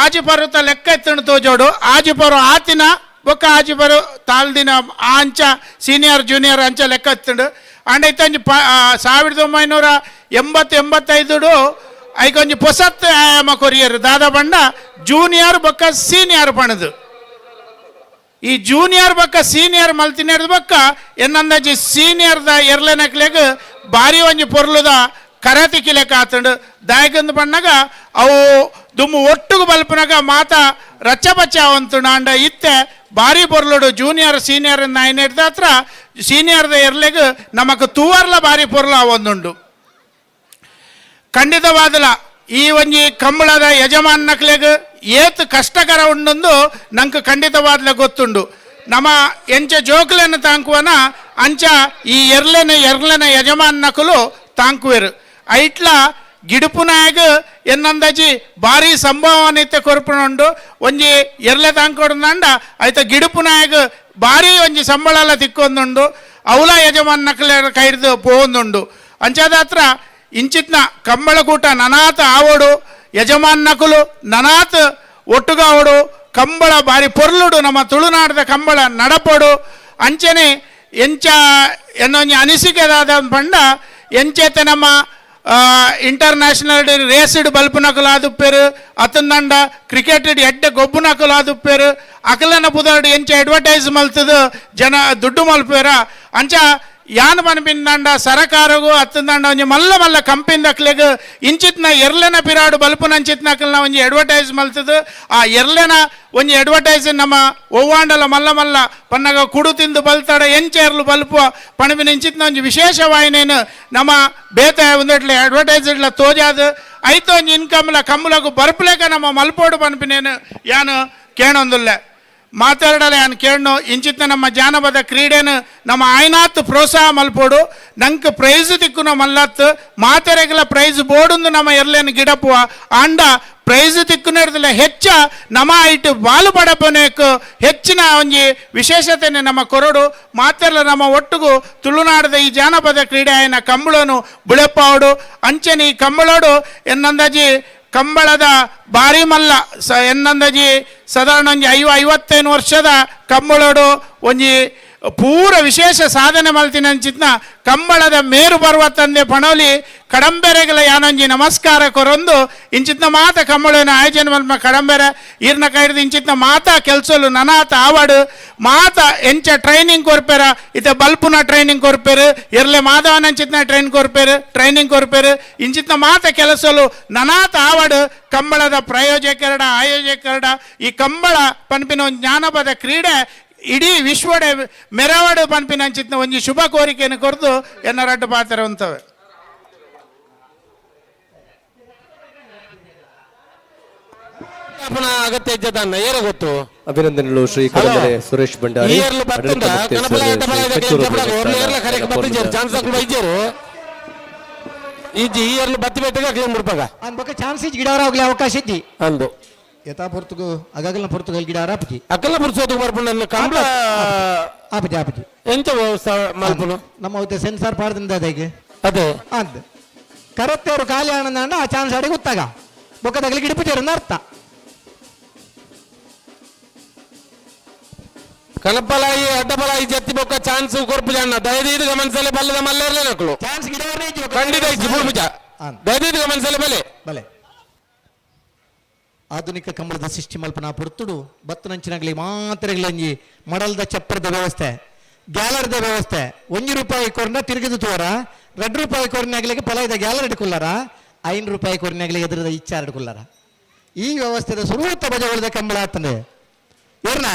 ಆಜು ಪರುತ ಲೆಕ್ಕ ಎತ್ತಣ ತೋಜೋಡು ಆಜು ಪರು ಆತಿನ ಬೊಕ್ಕ ಆಜು ಪರು ತಾಳ್ದಿನ ಆ ಅಂಚ ಸೀನಿಯರ್ ಜೂನಿಯರ್ ಅಂಚ ಲೆಕ್ಕ ಎತ್ತಂಡು. ಅಂಡ್ ಐತಂಜಿ 1980-85 ಐಕೊಂಜಿ ಪೊಸತ್ ಆಯಾಮ ಕೊರಿಯರ್ ದಾದಾ ಬಂಡ ಜೂನಿಯರ್ ಬೊಕ್ಕ ಸೀನಿಯರ್ ಪಣದು. ಈ ಜೂನಿಯರ್ ಬೊಕ್ಕ ಸೀನಿಯರ್ ಮಲ್ತಿನೇರ್ದ ಬೊಕ್ಕ ಎನ್ನಂದಾಜಿ ಸೀನಿಯರ್ದ ಎರ್ಲೆನಕ್ಲೆಗ್ ಭಾರಿ ಒಂಜಿ ಪೊರ್ಲುದ ಕರತಿಕಿ ಲೆಕ್ಕ ಆತಂಡು. ದಾಯಕಂದು ಪಣ್ಣಾಗ ಅವು ದುಮ್ಮು ಒಟ್ಟುಗು ಬಲ್ಪನಾಗ ಮಾತ ರಚ್ಚಪಚ್ಚ ಅವಂತುಂಡು. ಅಂಡ ಇತ್ತೆ ಭಾರಿ ಪೊರ್ಲುಡು ಜೂನಿಯರ್ ಸೀನಿಯರ್ ನಾಯನೇರ್ದ ಹತ್ರ ಸೀನಿಯರ್ದ ಎರ್ಲೆಗ್ ನಮಕ್ ತೂವರ್ಲ ಭಾರಿ ಪೊರ್ಲು ಅವೊಂದುಂಡು. ಖಂಡಿತವಾದಲ ಈ ಒಂಜಿ ಕಂಬಳದ ಯಜಮಾನಕ್ಲೆಗ್ ಏತ್ ಕಷ್ಟಕರ ಉಂಡೊಂದು ನಂಗೆ ಖಂಡಿತವಾದ್ಲ ಗೊತ್ತುಂಡು. ನಮ್ಮ ಎಂಚ ಜೋಕ್ಲೆನ ತಾಂಕುವನ ಅಂಚ ಈ ಎರ್ಲೆನ ಎರ್ಲೆನ ಯಜಮಾನಕುಲು ತಾಂಕುವೆರು. ಐಟ್ಲ ಗಿಡುಪುನಾಯಗ ಎನ್ನಂದಾಜಿ ಭಾರಿ ಸಂಭಾವನೆತೆ ಕೊರ್ಪುನುಂಡು. ಒಂಜಿ ಎರ್ಲೆ ತಾಂಕೊಡುಂಡ ಐತ ಗಿಡುಪುನಾಯಗ ಭಾರಿ ಒಂಜಿ ಸಂಬಳಲ ತಿಕ್ಕೊಂದುಂಡು. ಅವಲ ಯಜಮಾನಕುಲ ಕೈಡ್ದು ಪೋವೊಂದುಂಡು. ಅಂಚಾದ ಹತ್ರ ಇಂಚಿತ್ನ ಕಂಬಳಕೂಟ ನನಾತ ಆವೋಡು ಯಜಮಾನಕುಲು ನನಾತ್ ಒಟ್ಟುಗಾವಡು ಕಂಬಳ ಭಾರಿ ಪೊರ್ಲುಡು ನಮ್ಮ ತುಳುನಾಡದ ಕಂಬಳ ನಡಪೋಡು. ಅಂಚನೆ ಎಂಚ ಎನ್ನೊಂಜಿ ಅನಿಸಿಕೆದಾದ ಪಂಡ ಎಂಚೇತೆ ನಮ್ಮ ಇಂಟರ್ನ್ಯಾಷನಲ್ ರೇಸ್ಡ್ ಬಲ್ಪುನಕುಲು ಆದುಪ್ಪೇರು ಅತಂದಂಡ ಕ್ರಿಕೆಟ್ ಎಡ್ಡೆ ಗೊಬ್ಬುನಕುಲು ಆದುಪ್ಪೇರು ಅಕಲನ ಪುದರ್ಡ್ ಎಂಚ ಅಡ್ವರ್ಟೈಸ್ ಮಲ್ತದು ಜನ ದುಡ್ಡು ಮಲ್ಪೇರ. ಅಂಚ ಯಾನ್ ಪನ್ಪಿಂದಂಡ ಸರಕಾರಗು ಅತ್ತಂದಂಡ ಒಂಜಿ ಮಲ್ಲ ಮಲ್ಲ ಕಂಪಿಂದಕ್ಲೆಗ್ ಇಂಚಿತ್ನ ಎರ್ಲೆನ ಪಿರಾಡು ಬಲ್ಪುನಂಚಿತ್ನ ಅಕಲ್ನ ಒಂಜಿ ಅಡ್ವರ್ಟೈಸ್ ಮಲ್ತದು. ಆ ಎರ್ಲೆನ ಒಂಜಿ ಅಡ್ವರ್ಟೈಸ್ ನಮ್ಮ ಒವ್ವಾಂಡಲ ಮಲ್ಲ ಮಲ್ಲ ಪನ್ನಗ ಕುಡು ತಿಂದು ಬಲ್ತಾಡ ಎಂಚ ಎರ್ಲು ಬಲ್ಪು ಪಣಪಿನ ಇಂಚಿತ್ನ ಒಂಜಿ ವಿಶೇಷವಾಯಿನೇನು ನಮ್ಮ ಬೇತೆ ಒಂದೆಟ್ಲೆ ಅಡ್ವರ್ಟೈಸ್ ಇಡ್ಲ ತೋಜಾದ ಐತ ಒಂಜಿ ಇನ್ಕಮ್ಲ ಕಂಬುಲಗು ಬರ್ಪುಲೇಕ ನಮ್ಮ ಮಲ್ಪೋಡು ಪನ್ಪಿನೇನು ಯಾನು ಕೇಣೊಂದುಲ್ಲೆ ಮಾತಾಡಲ ಯಾನ್ ಕೇಳ್ನು. ಇಂಚಿತ್ನ ನಮ್ಮ ಜಾನಪದ ಕ್ರೀಡೆನು ನಮ್ಮ ಆಯ್ನಾತ್ ಪ್ರೋತ್ಸಾಹ ಮಲ್ಪೋಡು. ನಂಗೆ ಪ್ರೈಸ್ ತಿಕ್ಕುನ ಮಲ್ಲತ್ ಮಾತೆರೆಗಲ ಪ್ರೈಸ್ ಬೋರ್ಡುಂದು ನಮ್ಮ ಎರ್ಲೇನು ಗಿಡಪುವ ಆಂಡ ಪ್ರೈಸ್ ತಿಕ್ಕುನರ್ದಲ್ಲ ಹೆಚ್ಚ ನಮ್ಮ ಐಟು ಬಾಲು ಪಡಪನೇಕ್ ಹೆಚ್ಚಿನ ಒಂಜಿ ವಿಶೇಷತೆನೆ ನಮ್ಮ ಕೊರಡು ಮಾತೆಲ್ಲ ನಮ್ಮ ಒಟ್ಟುಗು ತುಳುನಾಡದ ಈ ಜಾನಪದ ಕ್ರೀಡೆ ಆಯ್ನ ಕಂಬಳನು ಬುಳೆಪಾವಡು. ಅಂಚನೆ ಈ ಕಂಬಳೋಡು ಎನ್ನಂದಾಜಿ ಕಂಬಳದ ಭಾರಿ ಮಲ್ಲ ಎನ್ನಂದಾಜಿ ಸಾಧಾರಣ ಒಂಜಿ 50-55 ವರ್ಷದ ಕಂಬಳೋಡು ಒಂಜಿ ಪೂರ ವಿಶೇಷ ಸಾಧನೆ ಮಲ್ತಿನಂಚಿತ್ನ ಕಂಬಳದ ಮೇರು ಬರುವ ತಂದೆ ಪಣೋಲಿ ಕಡಂಬೆರೆಗಳ ಯಾನೊಂಜಿ ನಮಸ್ಕಾರ ಕೊರೊಂದು ಇಂಚಿತ್ನ ಮಾತ ಕಂಬಳನ ಆಯೋಜನೆ ಮಲ್ಪ ಕಡಂಬೆರೆ ಈರ್ನ ಕೈಡ್ದು ಇಂಚಿತ್ನ ಮಾತಾ ಕೆಲಸಲು ನನಾತ ಆವಡು ಮಾತ ಎಂಚ ಟ್ರೈನಿಂಗ್ ಕೊರ್ಪೆರ ಇತ ಬಲ್ಪುನ ಟ್ರೈನಿಂಗ್ ಕೊರ್ಪೆರು ಎರ್ಲೆ ಮಾಧವನಂಚಿತ್ನ ಟ್ರೈನ್ ಕೊರ್ಪೆರು ಟ್ರೈನಿಂಗ್ ಕೊರ್ಪೆರು ಇಂಚಿತ್ನ ಮಾತ ಕೆಲಸಲು ನನಾತ ಆವಡು ಕಂಬಳದ ಪ್ರಾಯೋಜಕರಡ ಆಯೋಜಕರಡ ಈ ಕಂಬಳ ಪನ್ಪಿನ ಒಂದು ಜ್ಞಾನಪದ ಕ್ರೀಡೆ ಇಡೀ ವಿಶ್ವಡೆ ಮೆರವಡು ಪನ್ಪಿನ ಅಂಚಿತ್ನ ಒಂಜಿ ಶುಭ ಕೋರಿಕೆಯನ್ನು ಕೊರ್ದು ಎನ್ನ ರಡ್ಡು ಪಾತ್ರ ಉಂತವೆ. ಅಗತ್ಯ ಇದ್ದದನ್ನ ಏರ ಗೊತ್ತು. ಅಭಿನಂದನೆಗಳು ಶ್ರೀ ಕಡಂಬಲೆ ಸುರೇಶ್ ಭಂಡಾರಿ, ಆಡಳಿತ ಅವಕಾಶ ಇದ್ದಿ ಅಂದು ಯಥಾ ಪೊರ್ತುಗು ಅಗಗಲ್ನ ಪೊರ್ತುಗಲ್ ಗಿಡ ಆಪುಜಿ ಅಕಲ್ನ ಪುರ್ಸೋತುಗು ಬರ್ಪುಂಡು ಕಂಬಳ ಆಪುಜಿ ಆಪುಜಿ ಎಂಚ ವ್ಯವಸ್ಥೆ ಮಲ್ಪುನು ನಮ್ಮ ಅವತ್ತೆ ಸೆನ್ಸಾರ್ ಪಾಡ್ದಿಂದ ಅದೇಗೆ ಅದೇ ಅಂದ್ ಕರತ್ತೇರು ಖಾಲಿ ಆನಂದ ಆ ಚಾನ್ಸ್ ಅಡಿಗೆ ಗೊತ್ತಾಗ ಬೊಕ್ಕದಗಲಿ ಗಿಡಪುಜಾರ ಅರ್ಥ. ಕಣಪಲಾಯಿ ಅಡ್ಡಬಲಾಯಿ ಜತ್ತಿ ಬೊಕ್ಕ ಚಾನ್ಸ್ ಕೊರ್ಪುಜ ಅಣ್ಣ ದಯದೀದು ಗಮನಿಸಲೆ ಬಲ್ಲದ ಮಲ್ಲೇರ್ಲೆ ನಕಲು ಚಾನ್ಸ್ ಗಿಡವರೇ ಖಂಡಿತ ಇಜ್ಜಿ ಬುಡ್ಪುಜ ದಯದೀದು ಗಮನಿಸಲೆ ಬಲೆ ಬಲೆ. ಆಧುನಿಕ ಕಂಬಳದ ಸಿಸ್ಟಮ್ ಅಲ್ಪನ ಪೊರ್ತುಡು ಬತ್ತನಂಚಿನಗಲಿ ಮಾತ್ರೆಗಳಂಜಿ ಮಡಲ್ದ ಚಪ್ಪರದ ವ್ಯವಸ್ಥೆ, ಗ್ಯಾಲರಿದ ವ್ಯವಸ್ಥೆ. 1 ರೂಪಾಯಿ ಕೊರ್ನ ತಿರುಗಿದು ತೋರ, 2 ರೂಪಾಯಿ ಕೊರ್ನಾಗ್ಲಿಕ್ಕೆ ಪಲಾಯ್ದ ಗ್ಯಾಲರಿ ಇಟ್ಕೊಲ್ಲಾರ, 5 ರೂಪಾಯಿ ಕೊರ್ನಾಗ್ಲಿಕ್ಕೆ ಎದುರದ ಇಚ್ಚಾರ ಇಟ್ಕೊಲ್ಲಾರ. ಈ ವ್ಯವಸ್ಥೆದ ಸುರೂತ ಬಜವಳದ ಕಂಬಳ ಆತಂದೆ ಏರ್ನ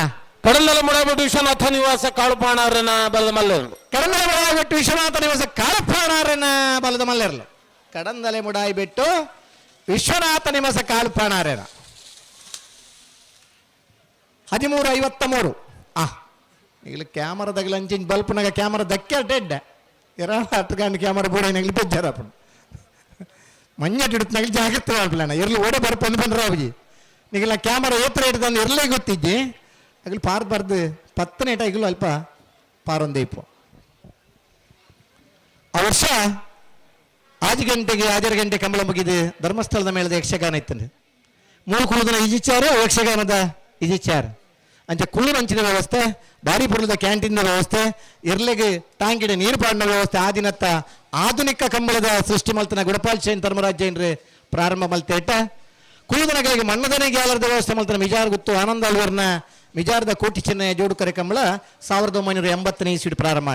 ಕಡಲದ ಮುಡಾಬಿಟ್ಟು ವಿಶ್ವನಾಥ ನಿವಾಸ ಕಾಳುಪಾಣಾರನ ಬಲದ ಮಲ್ಲೇರ್ಲು. ಕಡಂದಲೆ ಮುಡಾಯಿಬಿಟ್ಟು ವಿಶ್ವನಾಥ ನಿವಾಸ ಕಾಳುಪಾಣಾರನ ಬಲದ ಮಲ್ಲೇರ್ಲು. ಕಡಂದಲೆ ಮುಡಾಯಿಬಿಟ್ಟು ವಿಶ್ವನಾಥ ನಿವಾಸ ಕಾಳುಪಾಣಾರೇನ. 13:53. ಆ ಇಲ್ಲಿ ಕ್ಯಾಮರಾದಾಗಲ ಅಂಚಿನ ಬಲ್ಪ್ನಾಗ ಕ್ಯಾಮರಾ ದಕ್ಕೆ ಡೆಡ್ ಎರ ಹತ್ತು ಕ್ಯಾಮರಾ ಬೋಡೈನಾಗಲಿ ಬೆಜ್ಜಾರಪ್ಪ ಮಂಜಾಟ ಹಿಡಿತನಾಗಲಿ ಜಾಗ್ರತೆ ಮಾಡ್ಬಿಲ್ಲ ಇರ್ಲಿ ಓಡೆ ಬರ್ಪಂದು ಬಂದ್ರ ಅವಿಜಿ ನೀಗೆಲ್ಲ ಕ್ಯಾಮರಾ ಏತ್ರ ಹಿಡ್ದಂದು ಇರ್ಲೇ ಗೊತ್ತಿಜ್ಜಿ ಅಗಲು ಪಾರ್ ಬರ್ದು ಪತ್ತನೇಟ ಈಗಲೂ ಅಲ್ಪ ಪಾರೊಂದೇ ಇಪ್ಪು. ಆ ವರ್ಷ 5 ಗಂಟೆಗೆ 5 ಗಂಟೆ ಕಂಬಳ ಮುಗಿದು ಧರ್ಮಸ್ಥಳದ ಮೇಳದ ಯಕ್ಷಗಾನ ಇತ್ತಂದ್ರೆ ಮೂರು ಕುಳುದನ ಈಜಿಚಾರು ಯಕ್ಷಗಾನದ ಈಜಿಚಾರ ಅಂಚೆ ಕುಳ್ಳಿನ ಅಂಚಿನ ವ್ಯವಸ್ಥೆ, ಬಾರಿ ಪುರುಳದ ಕ್ಯಾಂಟೀನ್ ವ್ಯವಸ್ಥೆ, ಇರ್ಲೆಗೆ ಟ್ಯಾಂಕಿನ ನೀರು ಪಾಡಿನ ವ್ಯವಸ್ಥೆ. ಆ ದಿನತ್ತ ಆಧುನಿಕ ಕಂಬಳದ ಸೃಷ್ಟಿ ಮಲ್ತನ ಗುಡಪಾಲ್ ಜೈನ್ ಧರ್ಮರಾಜ್ ಜೈನ್ರೆ ಪ್ರಾರಂಭ ಮಲ್ತೇಟ. ಕುಳುದನಗಳಿಗೆ ಮನ್ನದನೆ ಗ್ಯಾಲರದ ವ್ಯವಸ್ಥೆ ಮಲ್ತನ ಮಿಜಾರ್ ಗುತ್ತು ಆನಂದ ಅಲ್ವರ್ನ ಮಿಜಾರದ ಕೋಟಿ ಚೆನ್ನಯ ಜೋಡುಕರೆ ಕಂಬಳ 1980ನೇ ಇಸ್ವಿಡ್ ಪ್ರಾರಂಭ.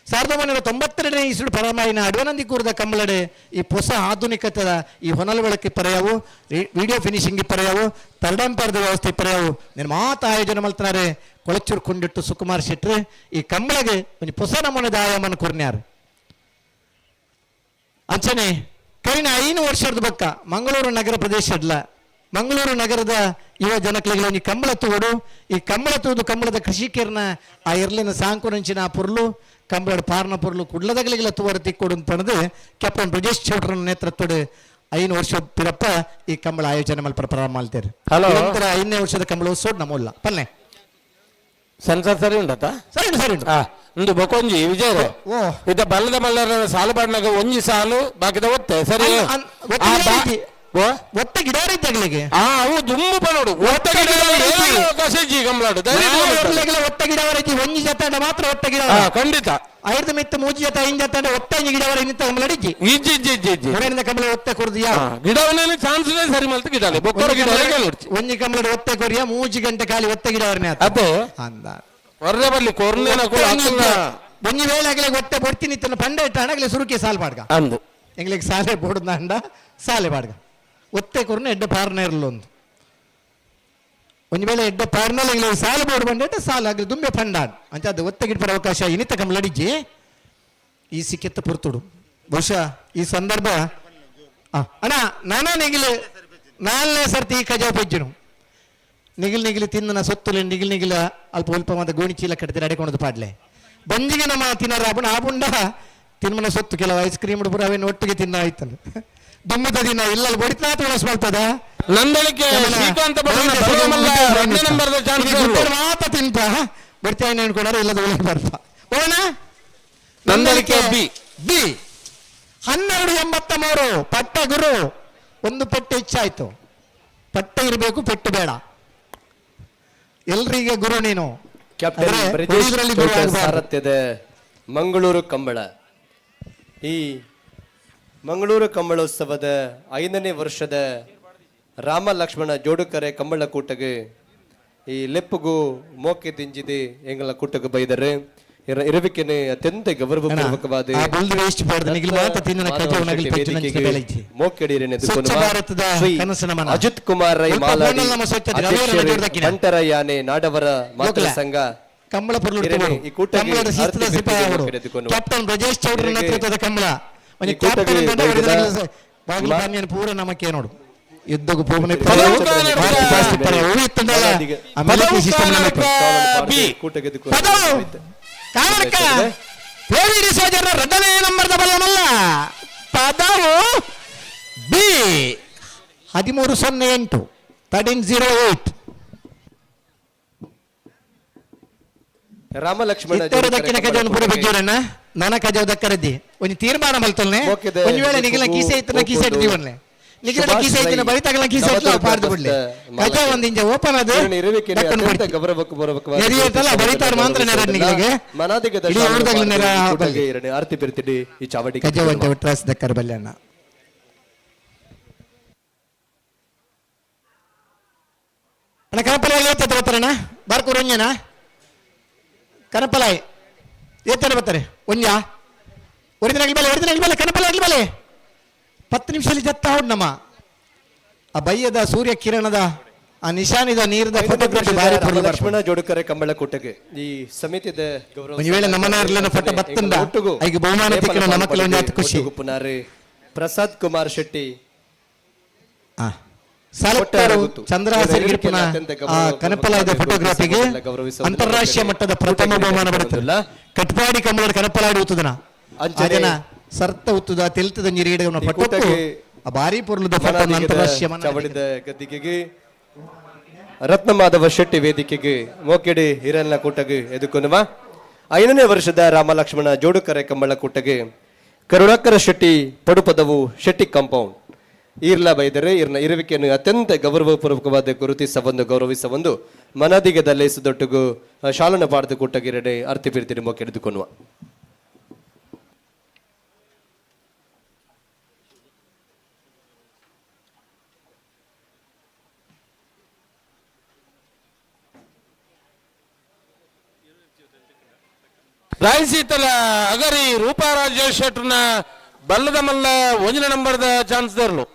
1992ನೇ ಇಸ್ವಿಡ್ ಪ್ರಾರಂಭ ಅಡ್ವನಂದಿ ಕೂರದ ಕಂಬಳಡೆ ಈ ಹೊಸ ಆಧುನಿಕತೆದ ಈ ಹೊನಲ್ ಬೆಳಕು ಪರ್ಯಾವು, ವಿಡಿಯೋ ಫಿನಿಶಿಂಗ್ ಪರ್ಯಾವು, ತರ್ಡಂಪರದ ವ್ಯವಸ್ಥೆ ಪರ್ಯಾವು ನಿನ್ನ ಮಾತ ಆಯೋಜನೆ ಮಲ್ತನಾರೆ ಕೊಳಚೂರು ಕೊಂಡಿಟ್ಟು ಸುಕುಮಾರ್ ಶೆಟ್ರು ಈ ಕಂಬಳಗೆ ಒಂದು ಹೊಸ ನಮೂನೆದ ಆಯಾಮನ ಕೊರ್ನ್ಯಾರು. ಅಂಚನೆ ಕರಿನ 5 ವರ್ಷದ ಬಕ್ಕ ಮಂಗಳೂರು ನಗರ ಪ್ರದೇಶ ಅಡ್ಲ ಮಂಗಳೂರು ನಗರದ ಯುವ ಜನಕ್ಲೆಗಳ ಈ ಕಂಬಳ ತೂಡು ಈ ಕಂಬಳ ತೂದು ಕಂಬಳದ ಕೃಷಿಕರನ್ನ ಆ ಎರ್ಲಿನ ಸಾಂಕುನಂಚಿನ ಆ ಪೊರ್ಲು ಕಂಬಳದ ಪಾರ್ನ ಪೊರ್ಲು ಕುಡ್ಲದಗಲಿಗೆಲ್ಲ ತೂವರ ತಿಕ್ಕೊಡು ಪಣದು ಕ್ಯಾಪ್ಟನ್ ಬ್ರಜೇಶ್ ಚೌಟ್ರನ ನೇತೃತ್ವದ 5 ವರ್ಷ ಪಿರಪ್ಪ ಈ ಕಂಬಳ ಆಯೋಜನೆ ಮಲ್ಪ ಪ್ರಾರಂಭ ಮಾಡ್ತಾರೆ. ಹಲೋ. ನಂತರ 5ನೇ ವರ್ಷದ ಕಂಬಳ ಉತ್ಸವ ನಮ್ಮಲ್ಲ ಪಲ್ಲೆ ಸೆನ್ಸರ್ ಸರಿ ಉಂಟಾ? ಸರಿ ಉಂಟು, ಸರಿ ಉಂಟು. ಒಂದು ಬೊಕೊಂಜಿ ವಿಜಯ ಓ ಇದ್ದ ಬಲ್ಲದ ಮಲ್ಲರ ಸಾಲು ಬಾಡ್ನಾಗ ಒಂಜಿ ಸಾಲು ಬಾಕಿದ ಒತ್ತೆ ಸರಿ ಒತ್ತೆ ಗಿಡಾರ ಇದ್ದಾಗಲಿಗೆ ಅವು ದುಂಬು ನೋಡು ಒತ್ತೆ ಗಿಡ ಅವಕಾಶ ಇಜ್ಜಿ ಕಂಬಳಾಡು ಒತ್ತ ಗಿಡವರ ಇಜ್ಜಿ ಒಂಜಿ ಜೊತೆ ಮಾತ್ರ ಒತ್ತ ಗಿಡ ಖಂಡಿತ ಐದು ಮಿತ್ತ ಮೂಜಿ ಜೊತೆ ಐದು ಜೊತೆ ಒತ್ತ ಇಂಜಿ ಗಿಡವರ ಇನ್ನಿತ್ತ ಕಂಬಳಾಡು ಇಜ್ಜಿ ಇಜ್ಜಿ ಇಜ್ಜಿ ಇಜ್ಜಿ ಇಜ್ಜಿ ಹೊರಗಿನಿಂದ ಕಂಬಳ ಒತ್ತೆ ಕೊರ್ದು ಯಾವ ಗಿಡವನೇನು ಚಾನ್ಸ್ ಸರಿ ಮಲ್ತು ಗಿಡಾಲೆ ಬೊಕ್ಕರ ಗಿಡ ಒಂಜಿ ಕಂಬಳಾಡು ಒತ್ತೆ ಕೊರಿಯ 3 ಗಂಟೆ ಖಾಲಿ ಒತ್ತೆ ಗಿಡವರನೇ ಅದೇ ಅಂದ ಹೊರಗೆ ಬರ್ಲಿ ಕೊರ್ನೇನ ಒಂಜಿ ವೇಳೆ ಆಗಲಿ ಒತ್ತೆ ಬೊಡ್ತೀನಿ ತನ್ನ ಪಂಡ ಇಟ್ಟ ಆಗಲಿ ಸುರುಕಿ ಸಾಲ್ ಬಾಡ್ಗ ಅಂದು ಎಂಗ್ಲಿಗೆ ಸಾಲೆ ಬೋಡ್ದ ಅಂಡ ಸಾಲೆ ಬಾಡ್ಗ ಒತ್ತೆ ಕೊರ್ನ ಎಡ್ಡ ಪಾರ್ನ ಇರಲೊಂದು ಒಂದು ವೇಳೆ ಎಡ್ಡ ಪಾರ್ನಲ್ಲಿ ಎಂಗ್ಲಿಗೆ ಸಾಲು ಬೋರ್ಡ್ ಬಂಡ ಸಾಲು ಆಗಲಿ ದುಂಬೆ ಪಂಡ ಅಂತ ಅದು ಒತ್ತೆ ಗಿಡ್ಪರ ಅವಕಾಶ ಇನಿತ ಕಂಬಳಡಿಜ್ಜಿ ಈ ಸಿಕ್ಕೆತ್ತ ಪುರ್ತುಡು ಬಹುಶಃ ಈ ಸಂದರ್ಭ ಅಣ್ಣ ನಾನ ನಿಗಿಲು 4ನೇ ಸರ್ತಿ ಈ ಕಜಾವ್ ಪೆಜ್ಜನು ನಿಗಿಲ್ ನಿಗಿಲು ತಿಂದನ ಸೊತ್ತುಲೆ ನಿಗಿಲ್ ನಿಗಿಲ ಅಲ್ಪ ಅಲ್ಪ ಮತ್ತೆ ಗೋಣಿ ಚೀಲ ಕಟ್ತೀರ ಅಡೆಕೊಂಡು ಪಾಡ್ಲೆ ಬಂದಿಗೆ ನಮ್ಮ ತಿನ್ನರ ಆಪುಂಡ ಆಪುಂಡ ತಿನ್ಮನ ಸೊತ್ತು ಕೆಲವು ಐಸ್ ಕ್ರೀಮ್ ಪೂರ ಅವೇನು ಒಟ್ಟಿಗೆ ತಿನ್ನ ಆಯ್ತಲ್ಲ ದುಮ್ಮದ ದಿನ ಇಲ್ಲ ಬಡಿತಾತ ಹೊಲಸ್ ಮಾಡ್ತದ ನಂದಳಿಕೆ ಶ್ರೀಕಾಂತ ಮಾತ ತಿಂತ ಬರ್ತಾ ಅನ್ಕೊಂಡಾರ ಇಲ್ಲದ ಒಳಗೆ ಬರ್ತಾ ಹೋಗೋಣ. ನಂದಳಿಕೆ ಬಿ ಬಿ 1283 ಪಟ್ಟ ಗುರು ಒಂದು ಪಟ್ಟು ಹೆಚ್ಚಾಯ್ತು. ಪಟ್ಟ ಇರಬೇಕು, ಪೆಟ್ಟು ಬೇಡ. ಎಲ್ರಿಗೆ ಗುರು ನೀನು. ಕ್ಯಾಪ್ಟನ್ ಬ್ರಜೇಶ್ ಚೌಟ ಸಾರಥ್ಯದ ಮಂಗಳೂರು ಕಂಬಳ. ಈ ಮಂಗಳೂರು ಕಂಬಳೋತ್ಸವದ 5ನೇ ವರ್ಷದ ರಾಮ ಲಕ್ಷ್ಮಣ ಜೋಡುಕರೆ ಕಂಬಳ ಕೂಟಗೆ ಈ ಲೆಪ್ಪುಗು ಮೋಕೆ ದಿಂಜಿದೆ ಎಂಗಳ ಕೂಟಕ್ಕೆ ಬೈದರೆ ಇರವಿಕೆನೆ ಅತ್ಯಂತ ಗೌರವಪೂರ್ವಕವಾದ ಅಜಿತ್ ಕುಮಾರ್ ರೈ ಮಾಲಾಡಿ ಬಂಟರ ಯಾನೆ ನಾಡವರ ಮಾತೃ ಸಂಘ ಕಂಬಳ ಕ್ಯಾಪ್ಟನ್ ಬ್ರಜೇಶ್ ಚೌಡ್ರ ನೇತೃತ್ವದ ಕಂಬಳ ಪೂರ ನಮಕ್ಕೆ ನೋಡು ಯುದ್ಧಕ್ಕೂ ಪೋಪನೆ ರಡ್ಡನೇ ನಂಬರ್ದ ಬಲ್ಲಮಲ್ಲ ಪದವು ಬಿ 1308 1308. ರಾಮ ಲಕ್ಷ್ಮಣ ದಕ್ಕಿನ ಕಜವನ್ನು ಪೂರ ಬಜ್ಜೋರಣ್ಣ ನನ ಕಜವು ದಕ್ಕರದ್ದಿ ಒಂದು ತೀರ್ಮಾನ ಮಲ್ತಲ್ನೆ ಒಂದು ವೇಳೆ ನಿಗಿಲ ಕೀಸೆ ಇತ್ತನ ಕೀಸೆ ಇಡ್ತೀವನ್ನೆ ನಿಗಿಲ ಕೀಸೆ ಇತ್ತಿನ ಬರಿತಗಲ ಕೀಸೆ ಇತ್ತು ಪಾರ್ದು ಬಿಡ್ಲಿ ಕಜ ಒಂದು ಇಂಜ ಓಪನ್ ಅದು ನೆರಿಯತ್ತಲ್ಲ ಬರಿತಾರ ಮಾತ್ರ ನೆರ ನಿಗಿಲಿಗೆ ಇಡೀ ಊರ್ದಾಗ್ಲ ನೆರ ಆರತಿ ಬಿರ್ತಿಡಿ ಈ ಚಾವಡಿ ಕಜ ಒಂದು ಟ್ರಾಸ್ ದಕ್ಕರ ಬಲ್ಯಣ್ಣ. ಅಣ್ಣ ಕನಪಲ ಏತ ಬರ್ತಾರಣ್ಣ ಬಾರ್ಕೂರು ಒಂಜನ ಕನಪಲಾಯ್ ಏತನ ಬರ್ತಾರೆ ಒಂಜ ಒರಿದಿನ ಬಲೆ ಒರಿದಿನ ಬಲೆ ಕನಪಲ ಆಗಲಿ ಬಲೆ 10 ನಿಮಿಷದಲ್ಲಿ ಜತ್ತ ಹೊಡ್ ನಮ್ಮ ಆ ಬಯ್ಯದ ಸೂರ್ಯ ಕಿರಣದ ಆ ನಿಶಾನಿದ ನೀರದ ಫೋಟೋಗ್ರಫಿ ಭಾರಿ ಪೊರ್ಲು ಲಕ್ಷ್ಮಣ ಜೋಡುಕರೆ ಕಂಬಳ ಕೂಟಕ್ಕೆ ಈ ಸಮಿತಿದ ಗೌರವ ಒಂದು ವೇಳೆ ನಮ್ಮನಾರ್ಲನ ಫೋಟೋ ಬತ್ತಂದ ಐಗೆ ಬಹುಮಾನ ತಿಕ್ಕಿನ ನಮಕ್ಲ ಒಂದು ಆತ್ ಖುಷಿ. ಪುನಾರಿ ಪ್ರಸಾದ್ ಕುಮಾರ್ ಶೆಟ್ಟಿ ಸಾಲಕ್ಕಾರು ಚಂದ್ರಹಾಸರಿಗಿರ್ಪುನ ಆ ಕನಪಲಾಯದ ಫೋಟೋಗ್ರಫಿಗೆ ಅಂತಾರಾಷ್ಟ್ರೀಯ ಮಟ್ಟದ ಪ್ರಥಮ ಬಹುಮಾನ ಬರುತ್ತಲ್ಲ. ಕಟ್ಪಾಡಿ ಕಂಬಳ ಕನಪಲಾಡಿ ಉತ್ತದನ ಜನ ಸರ್ತ ಉತ್ತದ ತೆಲ್ತದ ನೀರು ಫೋಟೋ ಆ ಭಾರಿ ಪೊರ್ಲುದ ಫೋಟೋ ಅಂತಾರಾಷ್ಟ್ರೀಯ ಚಾವಡಿದ ಗದ್ದಿಗೆಗೆ ರತ್ನಮಾಧವ ಶೆಟ್ಟಿ ವೇದಿಕೆಗೆ ಮೋಕೆಡಿ ಹಿರಣ್ಣ ಕೂಟಗೆ ಎದುಕೊನುವ 5ನೇ ವರ್ಷದ ರಾಮ ಲಕ್ಷ್ಮಣ ಜೋಡುಕರೆ ಕಂಬಳ ಕೂಟಗೆ ಕರುಣಾಕರ ಶೆಟ್ಟಿ ಪಡುಪದವು ಶೆಟ್ಟಿ ಕಾಂಪೌಂಡ್ ಈರ್ಲ ಬೈದರೆ ಇರ್ನ ಇರುವಿಕೆಯನ್ನು ಅತ್ಯಂತ ಗೌರವಪೂರ್ವಕವಾದ ಗುರುತಿಸಬಂದು ಗೌರವಿಸಬಂದು ಮನದಿಗೆ ದಲ್ಲೇಸುದೊಟ್ಟಿಗೂ ಶಾಲನ ಪಾಡ್ದು ಕೂಟಗಿರಡೆ ಅರ್ತಿ ಬಿರ್ತಿರಿ ಮೊಕ್ಕೆ ಹಿಡಿದುಕೊನುವ. ರಾಯಸೀತಲ ಅಗರಿ ರೂಪಾರಾಜ ಶೆಟ್ರನ ಬಲ್ಲದ ಮಲ್ಲ ಒಂದಿನ ನಂಬರ್ದ ಚಾನ್ಸ್ ದೇರ್ಲು.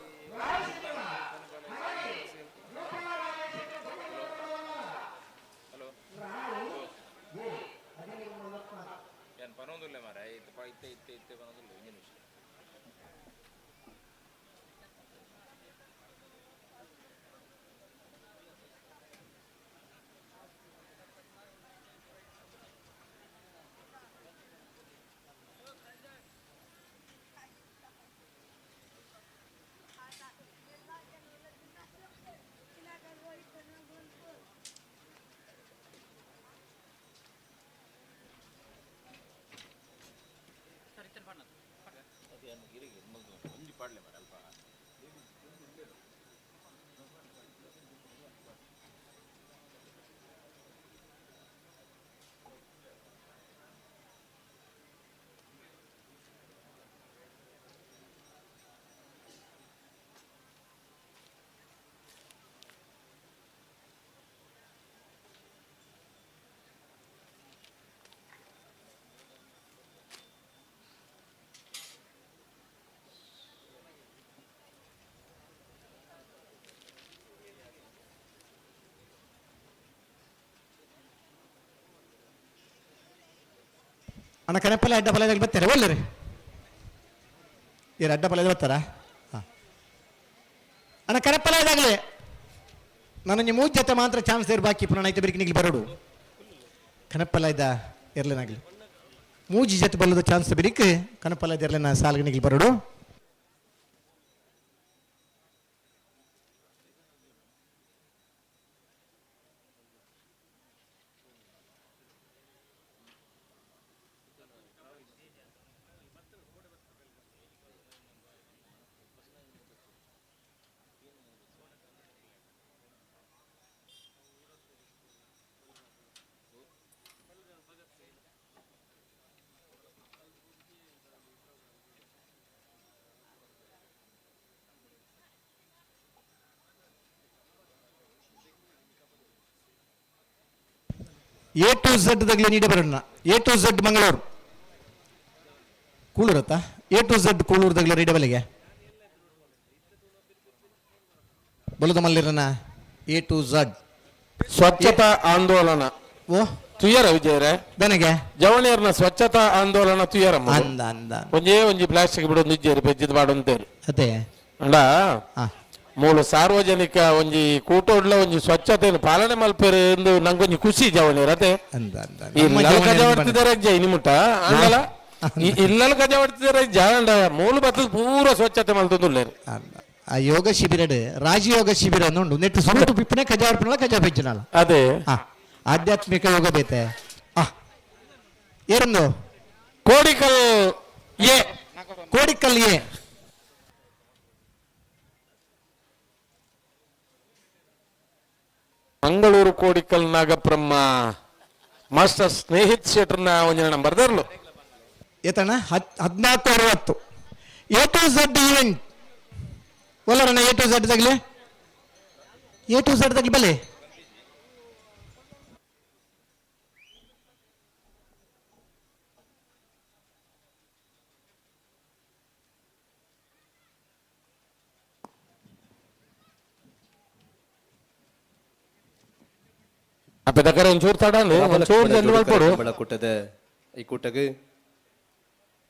ಅಣ್ಣ ಕನಪಲ್ಲ ಅಡ್ಡ ಪಲ ಬರ್ತಾರೆ ಒಳ್ಳೆ ಇರ ಅಡ್ಡ ಪಲ ಬರ್ತಾರಾ? ಹಾಂ ಅಣ್ಣ ಕನಪಲ ಇದಾಗಲೇ ನಾನು ನಿಮ್ಮ ಮೂರು ಜೊತೆ ಮಾತ್ರ ಚಾನ್ಸ್ ಇರ್ ಬಾಕಿ ಪುನಃ ಐತೆ ಬಿರ್ಕಿ ನಿಗ್ಲಿ ಬರೋಡು ಕನಪಲ್ಲ ಇದ್ದ ಇರ್ಲೇನಾಗಲಿ ಮೂಜಿ ಜೊತೆ ಬಲ್ಲದ ಚಾನ್ಸ್ ಬಿರಿಕ್ ಕನಪಲ್ಲ ಇದ್ದ ಇರ್ಲೇನ ಸಾಲ್ಗೆ ನಿಗ್ಲಿ ಬರೋಡು. ಎ ಟು ಝಡ್ ದಗ್ಲೆ ನೀಡೆ ಬರೋಣ. ಎ to Z Mangaluru ಕೂಳೂರತ್ತ? A to Z Kuloor ದಗ್ಲೆ ರೀಡೆ ಬಲೆಗೆ ಬಲದ ಮಲ್ಲಿರನ ಎ ಟು ಝಡ್. ಸ್ವಚ್ಛತಾ ಆಂದೋಲನ ಓ ತುಯರ ವಿಜಯರೇ ಬೆನಗೆ ಜವಣಿಯರ್ನ ಸ್ವಚ್ಛತಾ ಆಂದೋಲನ ತುಯರ ಅಂದ ಅಂದ ಒಂಜೇ ಒಂಜಿ ಪ್ಲಾಸ್ಟಿಕ್ ಬಿಡೊಂದು ಇಜ್ಜೇರು ಪೆಜ್ಜಿದ್ ಬಾಡೊಂತೇರು ಅದೇ ಅಂಡ ಮೂಲ ಸಾರ್ವಜನಿಕ ಒಂಜಿ ಕೂಟೋಡ್ಲ ಒಂಜಿ ಸ್ವಚ್ಛತೆಯನ್ನು ಪಾಲನೆ ಮಲ್ಪೇರು ಎಂದು ನಂಗೊಂಜಿ ಖುಷಿ ಜವಣಿಯರ್ ಅದೇ ಅಂದ ಅಂದ ಈ ನಮ್ಮ ಇಲ್ಲಲ್ ಜವಣಿಯರ್ ಕಜಾವಡ್ತಿದ್ದಾರೆ ಜೈ ನಿಮುಟ್ಟ ಅಂದಲ ಇಲ್ಲಲ್ ಕಜಾವಡ್ತಿದ್ದಾರೆ ಜ ಅಂಡ ಮೂಲ ಬತ್ತದ ಪೂರ ಸ್ವಚ್ಛತೆ ಮಲ್ತೊಂದುಲ್ಲೇರು. ಆ ಯೋಗ ಶಿಬಿರಡ್ ರಾಜಯೋಗ ಶಿಬಿರ ಉಂಡು ನೆಟ್ಟು ಸುರುಟು ಬಿಪ್ಪನೆ ಕಜಾವಡ್ಪನಲ ಕಜಾ ಬೆಜ್ಜನಲ್ಲ ಅದೇ ಆಧ್ಯಾತ್ಮಿಕ ಯೋಗ ಬೇತೆ. ಏನೊಂದು ಕೋಡಿಕಲ್ ಎ ಕೋಡಿಕಲ್ ಎ Mangaluru Kodikal Nagabrahma master Snehith ಶೆಟ್ರನ ಒಂಜಿನ number ದರ್ಲು ಏತಣ್ಣ 14:60 A to Z event ಒಲ್ಲರಣ್ಣ. A to Z ತಗಲಿ, A to Z ತಗಲಿ ಬಲೆ. ಅಪ್ಪೆ ಒಂಚೂರು ತಡ ಒಂಚೂರು ಜಲ್ದಿ ಮಲ್ಪೊಡು. ಕೂಟದ ಈ ಕೂಟಗ್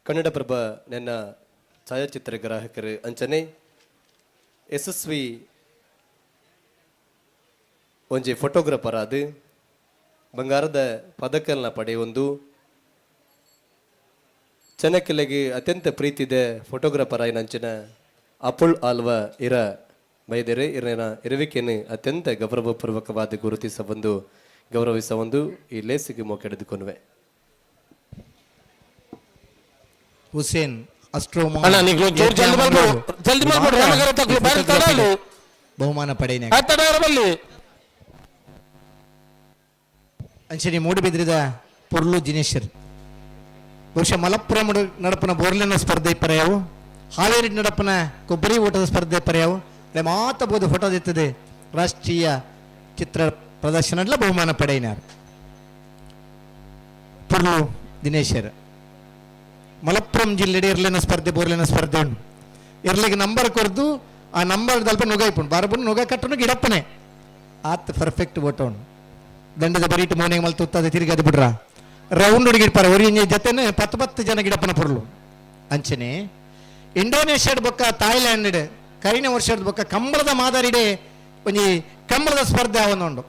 ಕನ್ನಡಪ್ರಭ ನನ್ನ ಛಾಯಾಚಿತ್ರ ಗ್ರಾಹಕರು ಅಂಚನೆ ಯಶಸ್ವಿ ಒಂಜಿ ಫೋಟೋಗ್ರಾಫರ್ ಆದ್ ಬಂಗಾರದ ಪದಕಲ್ನ ಪಡೆಯೊಂದು ಚೆನ್ನಕ್ಕೆಲೆಗೆ ಅತ್ಯಂತ ಪ್ರೀತಿದೆ ಫೋಟೋಗ್ರಾಫರ್ ಆಯಿನ ಅಂಚಿನ ಅಪುಳ್ ಆಲ್ವ ಇರ ಬೈದರೆ ಇರನ ಇರುವಿಕೆಯನ್ನು ಅತ್ಯಂತ ಗೌರವಪೂರ್ವಕವಾದ ಗುರುತಿಸ ಒಂದು ಗೌರವಿಸ ಒಂದು ಈ ಲೇಸಿಗೆ ಮೊಕ್ಕೆಡೆದುಕೊನುವೆ. ಹುಸೇನ್ ಅಸ್ಟ್ರೋಮಾ ಅಣ್ಣ, ನೀವು ಒಂಚೂರು ಜಲ್ದಿ ಮಲ್ಪೊಡು. ಜಲ್ದಿ ಮಲ್ಪೊಡು. ರಾಮಕರ ತಕ್ಲು ಬಾರಿ ತಡ ಅಲ್ಲ. ಬಹುಮಾನ ಪಡೆಯಿನ ತಡ ಬಲ್ಲಿ. ಅಂಚನೆ ಮೂಡುಬಿದ್ರಿದ ಪೊರ್ಲು ಜಿನೇಶ್ವರ್ ಬಹುಶಃ ಮಲಪ್ಪುರಂ ನಡಪನ ಬೋರ್ಲೆನ ಸ್ಪರ್ಧೆ ಪರ್ಯಾವು, ಹಾವೇರಿ ನಡಪನ ಕೊಬ್ಬರಿ ಊಟದ ಸ್ಪರ್ಧೆ ಪರ್ಯಾವು ಮಾತ ಬೋದು ಫೋಟೋ ದಿತ್ತದೆ ರಾಷ್ಟ್ರೀಯ ಚಿತ್ರ ಪ್ರದರ್ಶನ ಬಹುಮಾನ ಪಡೆಯಿನಾರು ಪೊರ್ಲು ದಿನೇಶರ್. ಮಲಪ್ಪುರಂ ಜಿಲ್ಲೆಡೆ ಇರ್ಲಿನ ಸ್ಪರ್ಧೆ ಬೋರ್ಲಿನ ಸ್ಪರ್ಧೆ ಉಂಟು. ಇರ್ಲಿಗೆ ನಂಬರ್ ಕೊರ್ದು ಆ ನಂಬರ್ ದಲ್ಪ ನುಗಾಯ್ಪುಂಡು ಬಾರಬುಂಡು ನುಗ ಕಟ್ಟನು ಗಿಡಪ್ಪನೆ ಆತ್ ಪರ್ಫೆಕ್ಟ್ ಓಟ ಉಂಡು. ದಂಡದ ಬರೀಟು ಮೋನೆಗೆ ಮಲ್ತು ತುತ್ತದೆ ತಿರುಗಿ ಅದು ಬಿಡ್ರ ರೌಂಡ್ ಹುಡುಗಿಡ್ಪಾರೆ ಒರಿ ಜೊತೆನೆ 10 10 ಜನ ಗಿಡಪ್ಪನ ಪೊರ್ಲು. ಅಂಚನೆ ಇಂಡೋನೇಷ್ಯಾದ ಬೊಕ್ಕ ಥಾಯ್ಲ್ಯಾಂಡ್ ಕರಿನ ವರ್ಷದ ಬೊಕ್ಕ ಕಂಬಳದ ಮಾದರಿಡೆ ಒಂಜಿ ಕಂಬಳದ ಸ್ಪರ್ಧೆ ಆವೊಂದುಂಡು.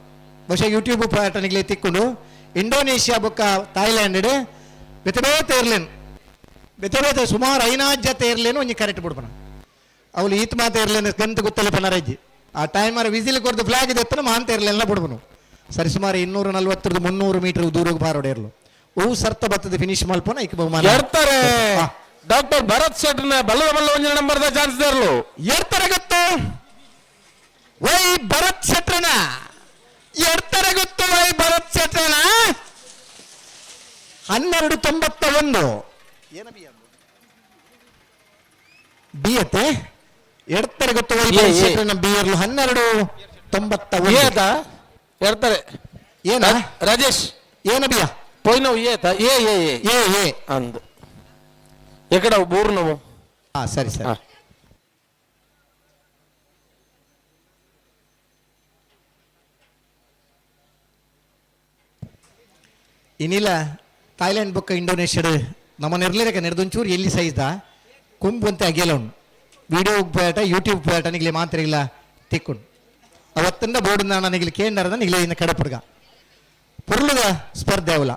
ಬಹುಶಃ ಯೂಟ್ಯೂಬ್ ಪಾಟನಿಗೆ ತಿಕ್ಕೊಂಡು ಇಂಡೋನೇಷ್ಯಾ ಬೊಕ್ಕ ಥಾಯ್ಲ್ಯಾಂಡ್ ಬೇತೆ ಬೇತೆ ಇರ್ಲೇನು ಬೇತೆ ಬೇತೆ ಸುಮಾರು 5 ಜೊತೆ ಇರ್ಲೇನು ಒಂಜಿ ಕರೆಕ್ಟ್ ಬಿಡ್ಪನ ಅವಳು ಈತ್ ಮಾತ ಇರ್ಲೇನು ಗಂತ ಗೊತ್ತಲ್ಲ ಪನರಜ್ಜಿ ಆ ಟೈಮರ್ ವಿಸಿಲ್ ಕೊರ್ದು ಫ್ಲಾಗ್ ಇದೆ ಮಾಂತ ಇರ್ಲೆಲ್ಲ ಬಿಡ್ಬನು. ಸರಿ ಸುಮಾರು 240 300 ಮೀಟರ್ ದೂರ ಬಾರೋಡೆ ಇರ್ಲು ಹೂ ಸರ್ತ ಬತ್ತದ ಫಿನಿಶ್ ಮಲ್ಪನ ಐಕ್ ಬಹುಮಾನ ಎರ್ತಾರೆ ಡಾಕ್ಟರ್ ಭರತ್ ಶೆಟ್ನ ಬಲ್ಲದ ಬಲ್ಲ ಒಂಜಿನ ನಂಬರ್ದ ಚಾನ್ಸ್ ದೇರ್ಲು ಎರ್ತಾರೆ ಗೊತ್ತು ವೈ ಭರತ್ ಶೆಟ್ರನ ಎರ್ತಾರೆ ಗೊತ್ತು ವೈ ಭರತ್ ಶೆಟ್ರನ 12:91 ಬಿ ಅತ್ತೆ ಎಡ್ತಾರೆ ಗೊತ್ತು ವೈ ಭರತ್ ಶೆಟ್ರನ ಬಿ ಇರ್ಲು 12:91 ಎರ್ತಾರೆ ಏನ ರಾಜೇಶ್ ಏನ ಬಿಯಾ ಪೋಯ್ನವು ಏತ ಎ ಎ ಎ ಎ ಎ ಅಂದು ಎಕಡ ಬೂರ್ನವು. ಸರಿ ಸರಿ ಇನ್ನಿಲ್ಲ ಥಾಯ್ಲ್ಯಾಂಡ್ ಬೊಕ್ಕ ಇಂಡೋನೇಷ್ಯಾಡ್ ನಮ್ಮ ನೆರ್ಲಿರಕ ನೆರ್ದೊಂಚೂರು ಎಲ್ಲಿ ಸೈಜ್ದ ಕೊಂಬು ಅಂತ ಅಗೆಲ್ಲ ಉಂಡು ವಿಡಿಯೋ ಪೋಯಾಟ ಯೂಟ್ಯೂಬ್ ಪೋಯಾಟ ನಿಗ್ಲಿ ಮಾತ್ರ ತಿಕ್ಕೊಂಡು ಅವತ್ತಿಂದ ಬೋರ್ಡ್ ನಿಗ್ಲಿ ಕೇಂದ್ರ ನಿಗ್ಲಿ ಇನ್ನು ಕಡಪುಡ್ಗ ಪೊರ್ಲುದ ಸ್ಪರ್ಧೆ ಅವಲ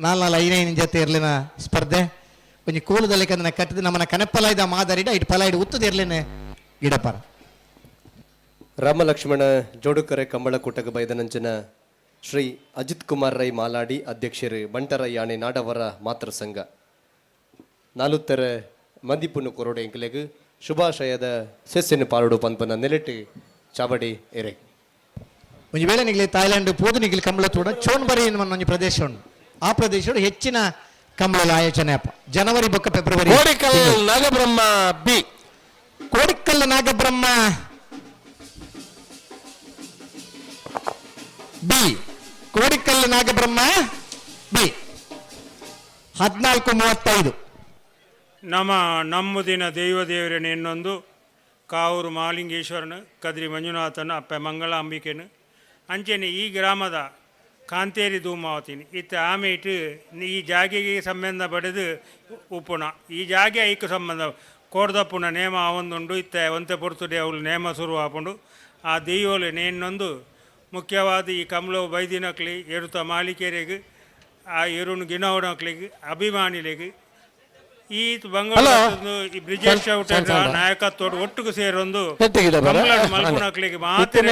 4 4 5 5 ಜೊತೆ ಇರ್ಲಿನ ಸ್ಪರ್ಧೆ ಒಂಜಿ ಕೋಲದಲ್ಲಿ ಕಂದನ ಕಟ್ಟದ ನಮ್ಮನ ಕನಪಲಾಯ್ದ ಮಾದರಿಡ ಇಟ್ಟು ಪಲಾಯ್ಡು ಉತ್ತದ ಇರ್ಲೇನೆ ಗಿಡಪಾರ. ರಾಮ ಲಕ್ಷ್ಮಣ ಜೋಡುಕರೆ ಕಂಬಳ ಕೂಟಕ ಬೈದನಂಚಿನ ಶ್ರೀ ಅಜಿತ್ ಕುಮಾರ್ ರೈ ಮಾಲಾಡಿ ಅಧ್ಯಕ್ಷರು ಬಂಟರ ಯಾಣೆ ನಾಡವರ ಮಾತೃ ಸಂಘ ನಾಲುತ್ತರ ಮಂದಿಪುನ್ನು ಕೊರೋಡೆ ಎಂಕಲೆಗ್ ಶುಭಾಶಯದ ಸೆಸ್ಸೆನ್ನು ಪಾಲುಡು ಪನ್ಪನ ನೆಲೆಟ್ಟು ಚಾವಡಿ ಎರೆ. ಒಂಜಿ ವೇಳೆ ನಿಗ್ಲಿ ಥಾಯ್ಲ್ಯಾಂಡ್ ಪೋದು ನಿಗ್ಲಿ ಕಂಬಳ ತೂಡ ಚೋನ್ಬರಿ ಎನ್ನುವ ಒಂಜಿ ಪ್ರದೇಶ ಉಂಟು. ಆ ಪ್ರದೇಶಡು ಹೆಚ್ಚಿನ ಕಂಬಳ ಆಯೋಜನೆ ಅಪ್ಪ ಜನವರಿ ಬೊಕ್ಕ ಫೆಬ್ರವರಿ. Kodikal Nagabrahma B Kodikal Nagabrahma B Kodikal Nagabrahma B 14:35. ನಮ್ಮ ನಮ್ಮದಿನ ದೈವ ದೇವರನ ಇನ್ನೊಂದು ಕಾವೂರು ಮಹಾಲಿಂಗೇಶ್ವರನ ಕದ್ರಿ ಮಂಜುನಾಥನ ಅಪ್ಪ ಮಂಗಳಾಂಬಿಕೆನು ಅಂಚೆನೆ ಈ ಗ್ರಾಮದ ಕಾಂತೇರಿ ಧೂಮಾವತಿನಿ ಇತ್ತ ಆಮೇಟು ಈ ಜಾಗೆಗೆ ಸಂಬಂಧ ಪಡೆದು ಉಪ್ಪುಣ ಈ ಜಾಗೆ ಐಕ್ ಸಂಬಂಧ ಕೋಡ್ದಪ್ಪುನ ನೇಮ ಅವೊಂದುಂಡು ಇತ್ತ ಒಂತೆ ಪೊರ್ತುಡೆ ಅವಳು ನೇಮ ಶುರು ಆಪುಂಡು ಆ ದೈವಲು ನೇನ್ನೊಂದು ಮುಖ್ಯವಾದ ಈ ಕಮಲವು ಬೈದಿನಕ್ಲಿ ಎರುತ ಮಾಲಿಕೆರೆಗೆ ಆ ಎರುನು ಗಿನವನಕ್ಲಿಗೆ ಅಭಿಮಾನಿಲೆಗೆ ಈ ಬಂಗಾಳ ಈ ಬ್ರಿಜೇಶ್ ಚೌಟರ ನಾಯಕತ್ವ ಒಟ್ಟಿಗೆ ಸೇರೊಂದು ಮಲ್ಪುನಕ್ಲಿಗೆ ಮಾತ್ರ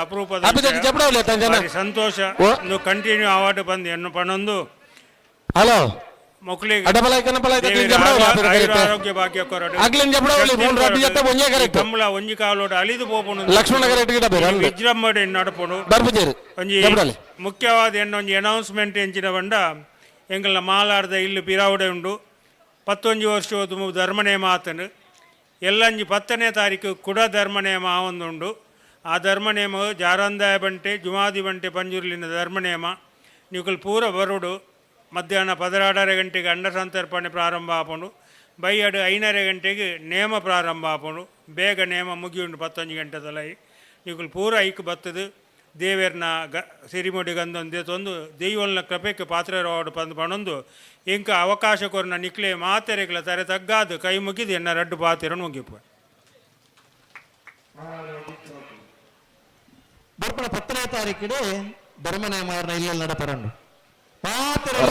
ಅಪರೂಪದ ಸಂತೋಷ ಕಂಟಿನ್ಯೂ ಅವಾರ್ಡ್ ಬಂದು ಎನ್ನು ಪಣೊಂದು ಹಲೋ ಮೊಕ್ಲಿಗೆ ಆರೋಗ್ಯ ಭಾಗ್ಯ ಕೊರಡು ಕಂಬಳ ಒಂಜಿ ಕಾಲೋಡು ಅಲಿದು ಪೋಪುಂಡು ವಿಜೃಂಭಣೆ ನಡಪುಂಡು. ಒಂಜಿ ಮುಖ್ಯವಾದ ಎನ್ನೊಂಜಿ ಅನೌನ್ಸ್ಮೆಂಟ್ ಎಂಚಿನ ಬಂಡ ಎಂಗಲ್ನ ಮಾಲಾರ್ದ ಇಲ್ಲಿ ಪಿರಾವಡೆ ಉಂಡು 11 ವರ್ಷ ಧರ್ಮನೇಮ ಆತನು ಎಲ್ಲಂಜಿ 10ನೇ ತಾರೀಕು ಕುಡ ಧರ್ಮನೇಮ ಆವೊಂದುಂಡು. ಆ ಧರ್ಮನೇಮ ಜಾರಂದಾಯ ಬಂಟೆ ಜುಮಾದಿ ಬಂಟೆ ಪಂಜುರ್ಲಿನ ಧರ್ಮನೇಮ ನಿಕುಲ್ ಪೂರ ಬರುಡು. ಮಧ್ಯಾಹ್ನ 12:30 ಗಂಟೆಗೆ ಅನ್ನ ಸಂತರ್ಪಣೆ ಪ್ರಾರಂಭ ಆಪುಂಡು. ಬೈಯಡು 5:30 ಗಂಟೆಗೆ ನೇಮ ಪ್ರಾರಂಭ ಆಪುಂಡು. ಬೇಗ ನೇಮ ಮುಗಿಯುಂಡು 11 ಗಂಟೆ ತಲೈ ನಿಕುಲ್ ಪೂರ ಐಕ್ ಬತ್ತದು ದೇವೇರ್ನ ಗ ಸಿರಿಮುಡಿ ಗಂದೊಂದು ತೊಂದು ದೈವಲ್ನ ಕೃಪೆಗೆ ಪಾತ್ರರಾಡು ಪಂದು ಪಣೊಂದು ಇಂಕ ಅವಕಾಶ ಕೊರ್ನ ನಿಕ್ಲೆ ಮಾತೆರೆಗ್ಲ ತರೆ ತಗ್ಗಾದು ಕೈ ಮುಗಿದು ಎನ್ನ ರಡ್ಡು ಪಾತಿರನ್ನು ಮುಗಿಪ. ಬರ್ಪಣ 10ನೇ ತಾರೀಕಿಡೆ ಧರ್ಮನೇಮ ಇಲ್ಲ ನಡಪರಂಡು.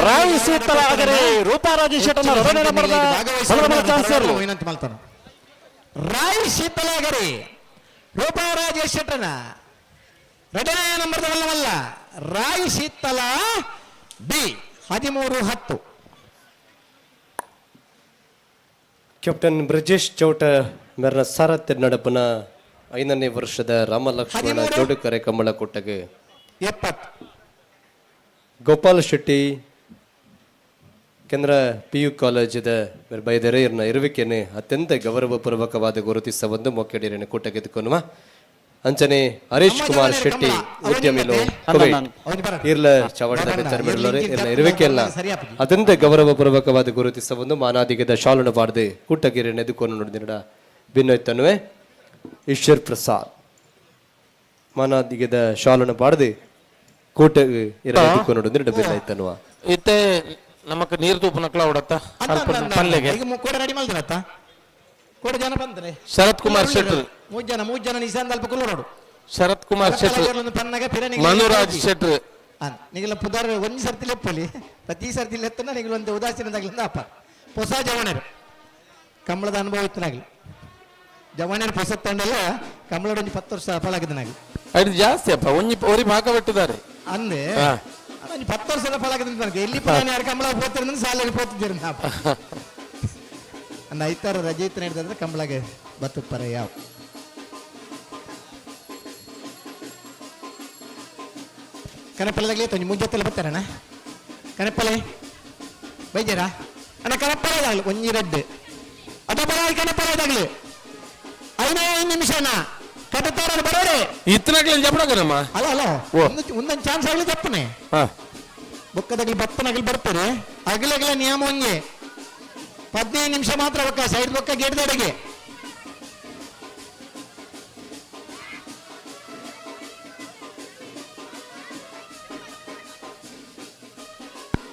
ರಾಯ್ ಸೀತಲ ಆಗರೆ ರೂಪಾ ರಾಜೇಶ್ ಶೆಟ್ಟನ ಎರಡನೇ ನಂಬರ್ದ ಬಲದ ಚಾನ್ಸರ್ ವಿನಂತಿ ಮಾಡ್ತಾನೆ. ರಾಯ್ ಶೀತಲಾಗರಿ ರೂಪಾ ರಾಜೇಶ್ ಶೆಟ್ಟನ ಎರಡನೇ ನಂಬರ್ದ ವಲ್ಲವಲ್ಲ ರಾಯ್ ಶೀತಲ ಬಿ 13:10. ಕ್ಯಾಪ್ಟನ್ ಬ್ರಜೇಶ್ ಚೌಟ ಮೆರ್ನ ಸಾರಥ್ಯ ನಡಪನ 5ನೇ ವರ್ಷದ ರಾಮಲಕ್ಷ್ಮಣ ಜೋಡುಕರೆ ಕಂಬಳ ಕೊಟ್ಟಗೆ 70. ಗೋಪಾಲ್ ಶೆಟ್ಟಿ ಕೇಂದ್ರ ಪಿ ಯು ಕಾಲೇಜಿದ ಬೈದರೆ ಇರ್ನ ಇರುವಿಕೆನೆ ಅತ್ಯಂತ ಗೌರವಪೂರ್ವಕವಾದ ಗುರುತಿಸ ಒಂದು ಮೊಕ್ಕೆಡಿರನ್ನು ಕೂಟಗೆದ್ದುಕೊನುವ ಅಂಚನೆ ಹರೀಶ್ ಕುಮಾರ್ ಶೆಟ್ಟಿ ಉದ್ಯಮಿಲು ಇರ್ಲ ಚವಟದ ಬೆತ್ತರಮಿಡಲರೆ ಇರ್ನ ಇರುವಿಕೆಯಲ್ಲ ಅತ್ಯಂತ ಗೌರವಪೂರ್ವಕವಾದ ಗುರುತಿಸ ಒಂದು ಮಾನಾದಿಗದ ಶಾಲನ್ನು ಬಾರದೆ ಕೂಟಗಿರಿ ನೆದುಕೊಂಡು ನೋಡಿದ ಭಿನ್ನೋಯ್ತನುವೆ ಈಶ್ವರ್ ಪ್ರಸಾದ್ ಮಾನಾದಿಗದ ಶಾಲನ್ನು ಬಾರದೆ ಕೂಟ ಇರ ಇತ್ತೆ ನಮಕ್ ನೀರು ತೂಪುನಕ್ಲ ಉಡತ್ತ ಪಲ್ಲೆಗೆ ಕೂಡ ರೆಡಿ ಮಲ್ದಿರತ್ತ ಕೂಡ ಜನ ಬಂದ್ರೆ ಶರತ್ ಕುಮಾರ್ ಶೆಟ್ರು ಮೂರು ಜನ ನಿಶಾಂತ್ ಅಲ್ಪ ಕುಲ್ಲೋಡು ಶರತ್ ಕುಮಾರ್ ಶೆಟ್ರು ಮನುರಾಜ್ ಶೆಟ್ರು ನಿಗಲ ಪುದಾರ್ ಒಂಜಿ ಸರ್ತಿ ಲೆಪ್ಪಲಿ ಪ್ರತಿ ಸರ್ತಿ ಲೆತ್ತನ ನಿಗಲ ಒಂದು ಉದಾಸೀನದಾಗ್ಲಿಂದ ಅಪ್ಪ ಹೊಸ ಜವಣರು ಕಂಬಳದ ಅನುಭವ ಇತ್ತನಾಗ್ಲಿ ಜವಣರು ಹೊಸ ತಂಡಲ್ಲ ಕಂಬಳದ ಒಂಜಿ 10 ವರ್ಷ ಫಲಾಗದನಾಗ್ಲಿ ಅದು ಜಾಸ್ತಿ ಅಪ್ಪ ಒಂಜಿ ಒರಿ ಭಾಗ ಬಿಟ್ಟಿದ್ದಾರೆ ಅಂದೆ ಒಂಜಿ 10 ವರ್ಷದ ಫಲಾಗದ ನನಗೆ ಎಲ್ಲಿ ಪುರಾಣ ಯಾರು ಕಂಬಳ ಹೋಗ್ತಾರೆ ಸಾಲಿಗೆ ಹೋಗ್ತಿದ್ದೀರಿ ಅಂದ ಐತಾರ ರಜೆ ಇತ್ತು ಹಿಡಿದ್ರೆ ಕಂಬಳಗೆ ಬತ್ತುಪ್ಪರ ಯಾವ ಕನಪಲ್ಲದಾಗಲಿ ತೊಂಜಿ ಮುಂಜತ್ತೆಲ್ಲ ಬರ್ತಾರಣ್ಣ ಕನಪಲೆ ಬೈಜಾರಾ ಅಣ್ಣ ಕನಪಲ್ಲದಾಗಲಿ ಒಂಜಿ ರೆಡ್ ಅದ ಬರ ಕನಪಲ್ಲದಾಗಲಿ 5 ನಿಮಿಷನ ಕಟ್ಟತಾರ ಬರೋರೆ ಇತ್ತನಾಗ್ಲಿ ಜಪಡಗನಮ್ಮ ಅಲ್ಲ ಅಲ್ಲ ಒಂದೊಂದು ಚಾನ್ಸ್ ಆಗಲಿ ತಪ್ಪನೆ ಬೊಕ್ಕದಾಗಲಿ ಬತ್ತನಾಗಲಿ ಬರ್ತಾರೆ ಅಗಲಗಲ ನಿಯಮ ಒಂಜೆ 15 ನಿಮಿಷ ಮಾತ್ರ ಅವಕಾಶ ಐದು ಬೊಕ್ಕ ಗೇಟ್ದಡೆಗೆ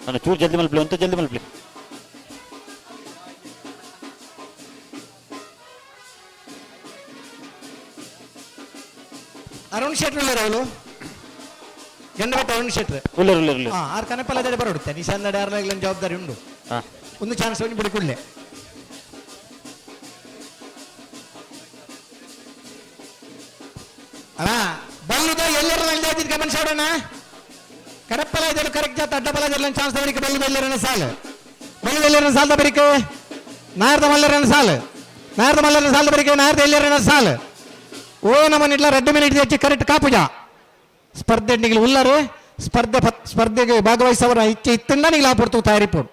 ನಾನು ಚೂರು ಜಲ್ದಿ ಮಲ್ಪಲಿ ಅಂತ ಜಲ್ದಿ ಮಲ್ಪಲಿ. ಅರುಣ್ ಶೆಟ್ರು ಉಳ್ಳಾರ ಅವಳು ಗಂಡಭಟ್ಟ ಅರುಣ್ ಶೆಟ್ರು ಉಳ್ಳರು ಉಳ್ಳರು ಆರು ಕನಪಲ್ಲದಡೆ ಬರೋಡುತ್ತೆ ನಿಶಾಂದಡೆ ಯಾರಲಾಗ್ಲಿ ಜವಾಬ್ದಾರಿ ಉಂಡು ಒಂದು ಚಾನ್ಸ್ ಒಂಜಿ ಬಿಡಿ ಕೂಡಲೇ ಅಣ್ಣ ಬಲ್ಲುದ ಎಲ್ಲರೂ ಗಮನಿಸೋಣ ಕಡಪ್ಪಲ ಇದ್ದರು ಕರೆಕ್ಟ್ ಜಾತ ಅಡ್ಡಬಲ ಇದ್ರಲ್ಲಿ ಚಾನ್ಸ್ ಬರಿಕೆ ಬಲ್ಲು ಎಲ್ಲರನ್ನ ಸಾಲು ಬಲ್ಲು ಎಲ್ಲರನ್ನ ಸಾಲದ ಬರಿಕೆ ನಾರ್ದ ಮಲ್ಲರನ್ನ ಸಾಲು ನಾರ್ದ ಮಲ್ಲರನ್ನ ಸಾಲದ ಬರಿಕೆ ನಾರ್ದ ಎಲ್ಲರನ್ನ ಸಾಲು ಓ ನಮ್ಮ ಇಡ್ಲ 2 ಮಿನಿಟ್ ಹೆಚ್ಚು ಕರೆಕ್ಟ್ ಕಾಪುಜ ಸ್ಪರ್ಧೆ ನಿಗಲು ಉಲ್ಲರು ಸ್ಪರ್ಧೆ ಸ್ಪರ್ಧೆಗೆ ಭಾಗವಹಿಸವರ ಇಚ್ಛೆ ಇತ್ತಂದ ನಿಗಲು ಆಪಡ್ತು ತಯಾರಿಪೋಡು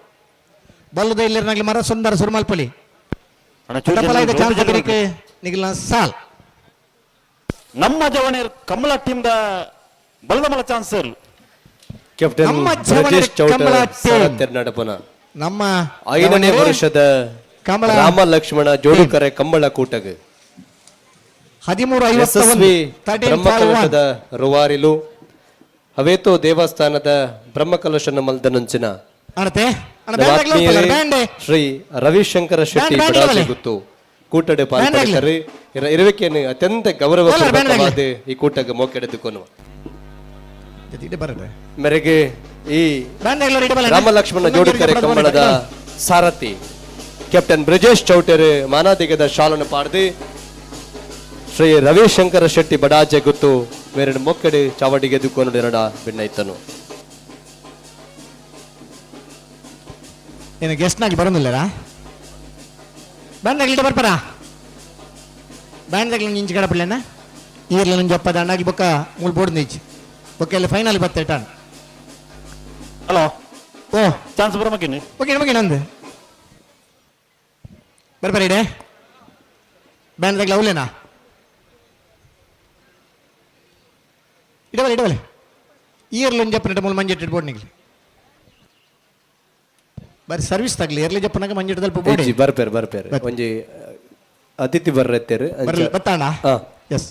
ಬಲ್ಲುದ ಎಲ್ಲರನ್ನಾಗ್ಲಿ ಮರ ಸುಂದರ ಸುರುಮಲ್ಪಲಿ ಅಡ್ಡಬಲ ಇದೆ ಚಾನ್ಸ್ ಬರಿಕೆ ನಿಗಲ ಸಾಲ್. ನಮ್ಮ ಜವನೇರ್ ಕಮಲ ಟೀಮ್ the ಬಲದಮಲ ಚಾನ್ಸರ್ ಕ್ಯಾಪ್ಟನ್ ನಮ್ಮ ಜವನರ ಬ್ರಜೇಶ್ ಚೌಟ ಕಂಬಳ ಟೀಮ್. ಸಾರಥ್ಯರ್ ನಡಪನ ನಮ್ಮ ಐದನೇ ಜವನರೇ ವರ್ಷದ ಕಂಬಳ ರಾಮ ಲಕ್ಷ್ಮಣ ಜೋಡುಕರೆ ಕಂಬಳ ಕೂಟಗ್ 13 ಯಶಸ್ವಿ 51 ಬ್ರಹ್ಮಕಲಶದ ರುವಾರಿಲು ಹವೇತೋ ದೇವಸ್ಥಾನದ ಬ್ರಹ್ಮಕಲಶನ ಮಲ್ದನಂಚಿನ ಅಣತೆ ಅಣ್ಣ ನಮ್ಮ ಬ್ಯಾಂಡ್ ಆಗ್ಲೇ ಆತ್ಮೀಯರೇ, ಬ್ಯಾಂಡ್ ಶ್ರೀ ರವಿಶಂಕರ ಶೆಟ್ಟಿ ಬ್ಯಾಂಡ್ ಬಡಾಜೆ ಆಗಲೇ. ಗುತ್ತು ಕೂಟಡೆ ಬ್ಯಾಂಡ್ ಆಗಲೇ. ಪಾಲ್ಪಡೆಕರು ಇರುವಿಕೆಯನ್ನು ಅತ್ಯಂತ ಗೌರವಪೂರ್ವಕವಾದ ಈ ಕೂಟಕ್ಕೆ ಮೋಕೆಡೆದುಕೊನು ಬರಡೆ ಮೇರೆಗೆ ಈ ಬ್ಯಾಂಡ್ ಆಗ್ಲೇ ಇಡಬಲ್ಲ ರಾಮ ಲಕ್ಷ್ಮಣ ಜೋಡುಕರೆ ಕಂಬಳದ ಸಾರಥಿ ಕ್ಯಾಪ್ಟನ್ ಬ್ರಿಜೇಶ್ ಚೌಟೆರ್ ಮಾನಾದಿಗದ ಶಾಲನ್ನು ಪಾಡ್ದು ಶ್ರೀ ರವಿಶಂಕರ ಶೆಟ್ಟಿ ಬಡಾಜೆ ಗುತ್ತು ಮೇರೆಡು ಮೊಕ್ಕಡೆ ಚಾವಡಿಗೆ ದುಕ್ಕೊನು ಎರಡ ಬಿನ್ನೈತನು. ಏನು ಗೆಸ್ಟ್ನಾಗಿ ಬರೋದಿಲ್ಲರಾ? ಬ್ಯಾಂಡ್ ಆಗ್ಲಿ ಬರ್ಪರ ಬ್ಯಾಂಡ್ ಆಗ್ಲಿ ಇಂಚು ಕಡಪಡ್ಲೇನ ಈರ್ಲ ನಂಜಿ ಅಪ್ಪ ದಂಡಾಗಿ ಬೊಕ್ಕ ಮೂಲು ಬೋರ್ಡ್ ನಿಂಚು ಬೊಕ್ಕ ಎಲ್ಲ ಫೈನಲ್ ಬತ್ತೆ ಟಾನ್. ಹಲೋ. ಓ. ಚಾನ್ಸ್ ಬರಮಕ್ಕಿನಿ. ಓಕೆ ನಮಗೆ ನಂದು ಬರ್ಬರ ಇಡೆ ಬ್ಯಾಂಡ್ ಆಗ್ಲಿ ಅವಲೇನಾ ಇಡವಲೆ ಇಡವಲೆ ಈರ್ಲ ಒಂಜಪ್ಪನ ಮೂಲು ಮಂಜೆಟ್ಟು ಬೋರ್ಡ್ ನಿಗ್ಲಿ ಬಾರಿ ಸರ್ವಿಸ್ ತಗ್ಲಿ ಎರ್ಲಿ ಜಪ್ಪನಾಗ ಮಂಜೆಟ್ಟದಲ್ಲಿ ಬೋರ್ಡ್. ಇಜ್ಜಿ, ಬರ್ಪೇರು ಬರ್ಪೇರು ಒಂಜಿ ಅತಿಥಿ ಬರ್ರೆತ್ತೇರು. ಬರ್ಲಿ ಬತ್ತಾಣ. ಹಾ. ಎಸ್.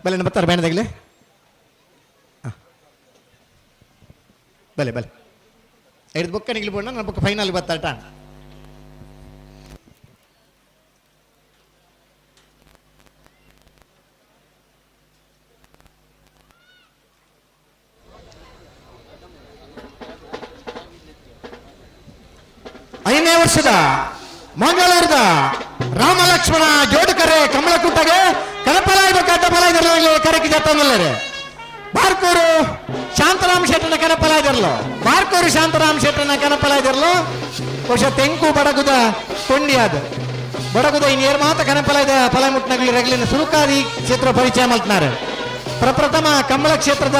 ಬಲೆ ಬರ್ತಾರೆ ಬೇಣದಾಗಲೇ. ಬಲೆ ಬಲೆ ಐದು ಬೊಕ್ಕ ನಿಗ್ಲಿ ಬೋಣ ನನ್ನ ಬೊಕ್ಕ ಫೈನಲ್ ಬರ್ತಾರೆ ಟಾನ್. ಐದನೇ ವರ್ಷದ ಮಂಗಳೂರದ ರಾಮ ಲಕ್ಷ್ಮಣ ಜೋಡುಕರೆ ಕಮಲಕುಟ್ಟಗೆ ಕನಪಲಾಯ ಕಟ್ಟಪಲಾಯ ಕರೆಕಿ ಜತ್ತೊಂದಲ್ಲರೆ ಬಾರ್ಕೂರು ಶಾಂತರಾಮ್ ಶೆಟ್ಟನ ಕನಪಲಾಯ್ದಿರ್ಲು ಬಾರ್ಕೂರು ಶಾಂತರಾಮ್ ಶೆಟ್ಟನ ಕನಪಲಾಯ್ದಿರ್ಲು ಬಹುಶಃ ತೆಂಕು ಬಡಗುದ ಕೊಂಡಿಯಾದ ಬಡಗುದ ಇನ್ ಮಾತ ಕನಪಲಾಯ್ದ ಫಲಮುಟ್ನಗಲಿ ರಗಲಿನ ಸುರುಕಾದಿ ಕ್ಷೇತ್ರ ಪರಿಚಯ ಮಲ್ತನಾರೆ. ಪ್ರಪ್ರಥಮ ಕಂಬಳ ಕ್ಷೇತ್ರದ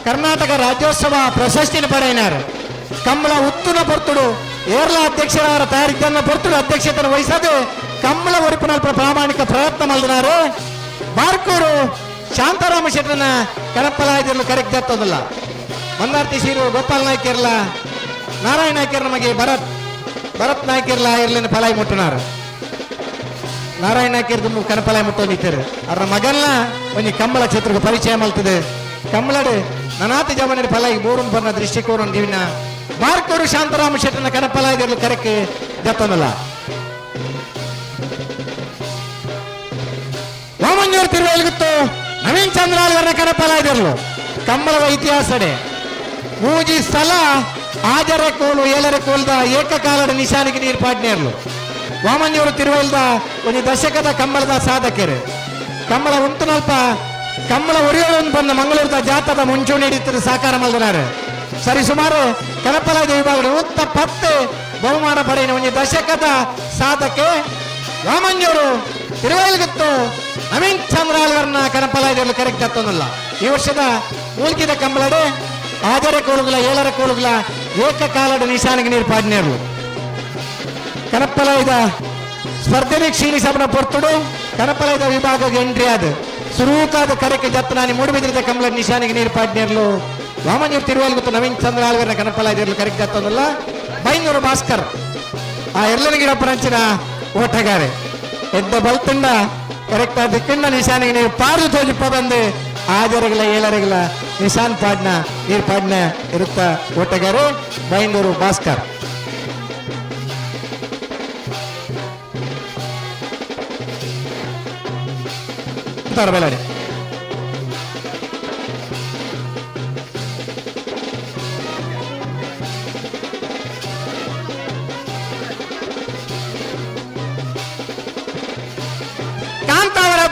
ಕರ್ನಾಟಕ ರಾಜ್ಯೋತ್ಸವ ಪ್ರಶಸ್ತಿನ ಪಡೆಯಿನಾರು. ಕಂಬಳ ಉತ್ತುನ ಪೊರ್ತುಡು ಏರ್ಲ ಅಧ್ಯಕ್ಷರವರ ತಯಾರಿದ್ದನ್ನ ಪೊರ್ತುಡು ಅಧ್ಯಕ್ಷತೆಯನ್ನು ವಹಿಸದೆ ಕಂಬಳ ಒರಿಪಿನಲ್ಪ ಪ್ರಾಮಾಣಿಕ ಪ್ರಯತ್ನ ಮಲ್ದಿನಾರು. ಬಾರ್ಕೂರು ಶಾಂತಾರಾಮ ಶೆಟ್ಟನ ಕನಪಲಾಯ್ದಿರಲು ಕರೆಕ್ಟ್ ದತ್ತದಲ್ಲ ಮಂದಾರ್ತಿ ಸೀರು ಗೋಪಾಲ್ ನಾಯ್ಕ ಇರ್ಲ ನಾರಾಯಣ ನಾಯ್ಕರ್ ನಮಗೆ ಭರತ್ ಭರತ್ ನಾಯ್ಕ ಇರ್ಲ ಇರ್ಲಿನ ಫಲಾಯಿ ಮುಟ್ಟನಾರು. ನಾರಾಯಣ ನಾಯ್ಕರ್ ಕನಪಲಾಯಿ ಮುಟ್ಟೋದಿತ್ತಾರೆ ಅವರ ಮಗನ್ನ ಒಂಜಿ ಕಂಬಳ ಕ್ಷೇತ್ರಕ್ಕೆ ಪರಿಚಯ ಮಲ್ತದೆ. ಕಂಬಳಡು ನನಾತಿ ಜವನರ ಫಲಾಯಿ ಬೋರುನ್ ಬರ್ನ ದೃಷ್ಟಿಕೋನ ದಿವಿನ ಬಾರ್ಕೂರು ಶಾಂತರಾಮ ಶೆಟ್ಟನ ಕನಪಲಾಯ್ದಿರಲು ಕರೆಕ್ ದತ್ತನಲ್ಲ. ವಾಮಂಜೂರು ತಿರುವಲ್ಗುತ್ತು ನವೀನ್ ಚಂದ್ರಾಲ್ವರ್ನ ಕನಪಲಾಯ್ದಿರಲು ಕಂಬಳದ ಇತಿಹಾಸಡೆ ಮೂಜಿ ಸ್ಥಳ ಆಜರ ಕೋಲು ಏಳರ ಕೋಲ್ದ ಏಕಕಾಲದ ನಿಶಾನಿಗೆ ನೀರು ಪಾಡ್ನೇರ್ಲು. ವಾಮಂಜೂರು ತಿರುವಲ್ದ ಒಂದು ದಶಕದ ಕಂಬಳದ ಸಾಧಕರು ಕಂಬಳ ಉಂಟುನಲ್ಪ ಕಂಬಳ ಒರಿಯೋಳು ಬಂದ ಮಂಗಳೂರದ ಜಾತದ ಮುಂಚೂಣಿ ಹಿಡಿತದೆ ಸಾಕಾರ ಮಲ್ದನಾರು. ಸರಿ ಸುಮಾರು ಕನಪಲಾದ ವಿಭಾಗದ ಉತ್ತ ಪತ್ತೆ ಬಹುಮಾನ ಪಡೆಯಿನ ಒಂದು ದಶಕದ ಸಾಧಕೆ ವಾಮಂಜೂರು ತಿರುವಲ್ಗುತ್ತು ನವೀನ್ ಚಂದ್ರಾಲ್ವರ್ನ ಕನಪಲಾಯ್ದಿರಲು ಕರೆಕ್ಟ್ ಹತ್ತೊಂದಲ್ಲ. ಈ ವರ್ಷದ ಮೂಲ್ಕಿದ ಕಂಬಳಡೆ ಆಜರ ಕೋಲುಗಳ ಏಳರ ಕೋಲುಗಳ ಏಕಕಾಲದ ನಿಶಾನಿಗೆ ನೀರು ಪಾಡ್ನೇರ್ಲು. ಕನಪಲಾಯ್ದ ಸ್ಪರ್ಧೆ ಕ್ಷೀಣಿಸಬನ ಪೊರ್ತುಡು ಕನಪಲಾಯ್ದ ವಿಭಾಗಕ್ಕೆ ಎಂಟ್ರಿ ಆದ ಸುರೂಕಾದ ಕರೆಕ್ಕೆ ಜತ್ತನಾನಿ ಮೂಡುಬಿದ್ರಿದ ಕಂಬಳ ನಿಶಾನಿಗೆ ನೀರು ಪಾಡ್ನೇರ್ಲು. ವಾಮಂಜೂರು ತಿರುವಲ್ಗುತ್ತು ನವೀನ್ ಚಂದ್ರ ಆಳ್ವರ್ನ ಕನಪಲಾಯ್ದಿರಲು ಕರೆಕ್ಟ್ ಹತ್ತೊಂದಲ್ಲ. ಬೈಂದೂರು ಭಾಸ್ಕರ್ ಆ ಎಲ್ಲರಿಗಿಡ ಪರಂಚಿನ ಓಟಗಾರೆ ಎದ್ದ ಬಲ್ತುಂಡ ಕರೆಕ್ಟ್ ಆದ ಕಿಣ್ಣ ನಿಶಾನಿಗೆ ನೀರು ಪಾರ್ದು ತೋಜಿಪ್ಪ ಬಂದು ಆಜರಗಿಲ್ಲ ಏಳರಗಿಲ್ಲ ನಿಶಾನ್ ಪಾಡ್ನ ನೀರು ಪಾಡ್ನ ಇರುತ್ತ ಓಟಗಾರೆ ಬೈಂದೂರು ಭಾಸ್ಕರ್. ಬೇಲಾಡಿ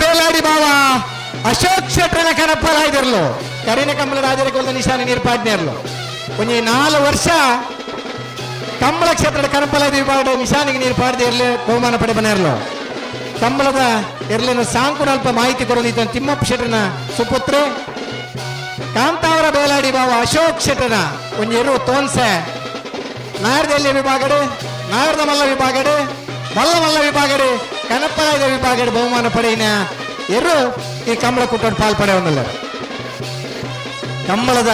ಬೇಲಾಡಿ ಬಾವ ಅಶೋಕ್ ಶೆಟ್ಟರನ ಕನಪ್ಪಲಾಯ್ದಿರ್ಲು ಕರಿನ ಕಂಬಳ ರಾಜರ ಕೊಲ್ದ ನಿಶಾನೆ ನೀರ್ಪಾಡ್ನೇರ್ಲು ಒಂಜಿ 4 ವರ್ಷ ಕಂಬಳ ಕ್ಷೇತ್ರದ ಕನಪಲಾದ ವಿಭಾಗ ನಿಶಾನಿಗೆ ನೀರು ಪಾಡದೆ ಇರಲಿ ಬಹುಮಾನ ಪಡೆಬನೇರ್ಲು ಕಂಬಳದ ಎರ್ಲಿನ ಸಾಂಕುನ ಅಲ್ಪ ಮಾಹಿತಿ ಕೊಡೋದು ತಿಮ್ಮಪ್ಪ ಶೆಟ್ಟರನ ಸುಪುತ್ರ ಕಾಂತಾವರ ಬೇಲಾಡಿ ಬಾವ ಅಶೋಕ್ ಶೆಟ್ಟರನ ಒಂಜಿ ಎರು ತೋನ್ಸೆ ನಾರ್ದಲ್ಲಿ ವಿಭಾಗಡು ನಾರದ ಮಲ್ಲ ವಿಭಾಗಡು ಮಲ್ಲ ಮಲ್ಲ ವಿಭಾಗಡು ಕನಪ್ಪಲಾಯದ ವಿಭಾಗಡು ಬಹುಮಾನ ಪಡೆಯಿನ ಎರು ಈ ಕಂಬಳ ಕೂಟ ಪಾಲ್ ಪಡೆಯೊಂದಿಲ್ಲ. ಕಂಬಳದ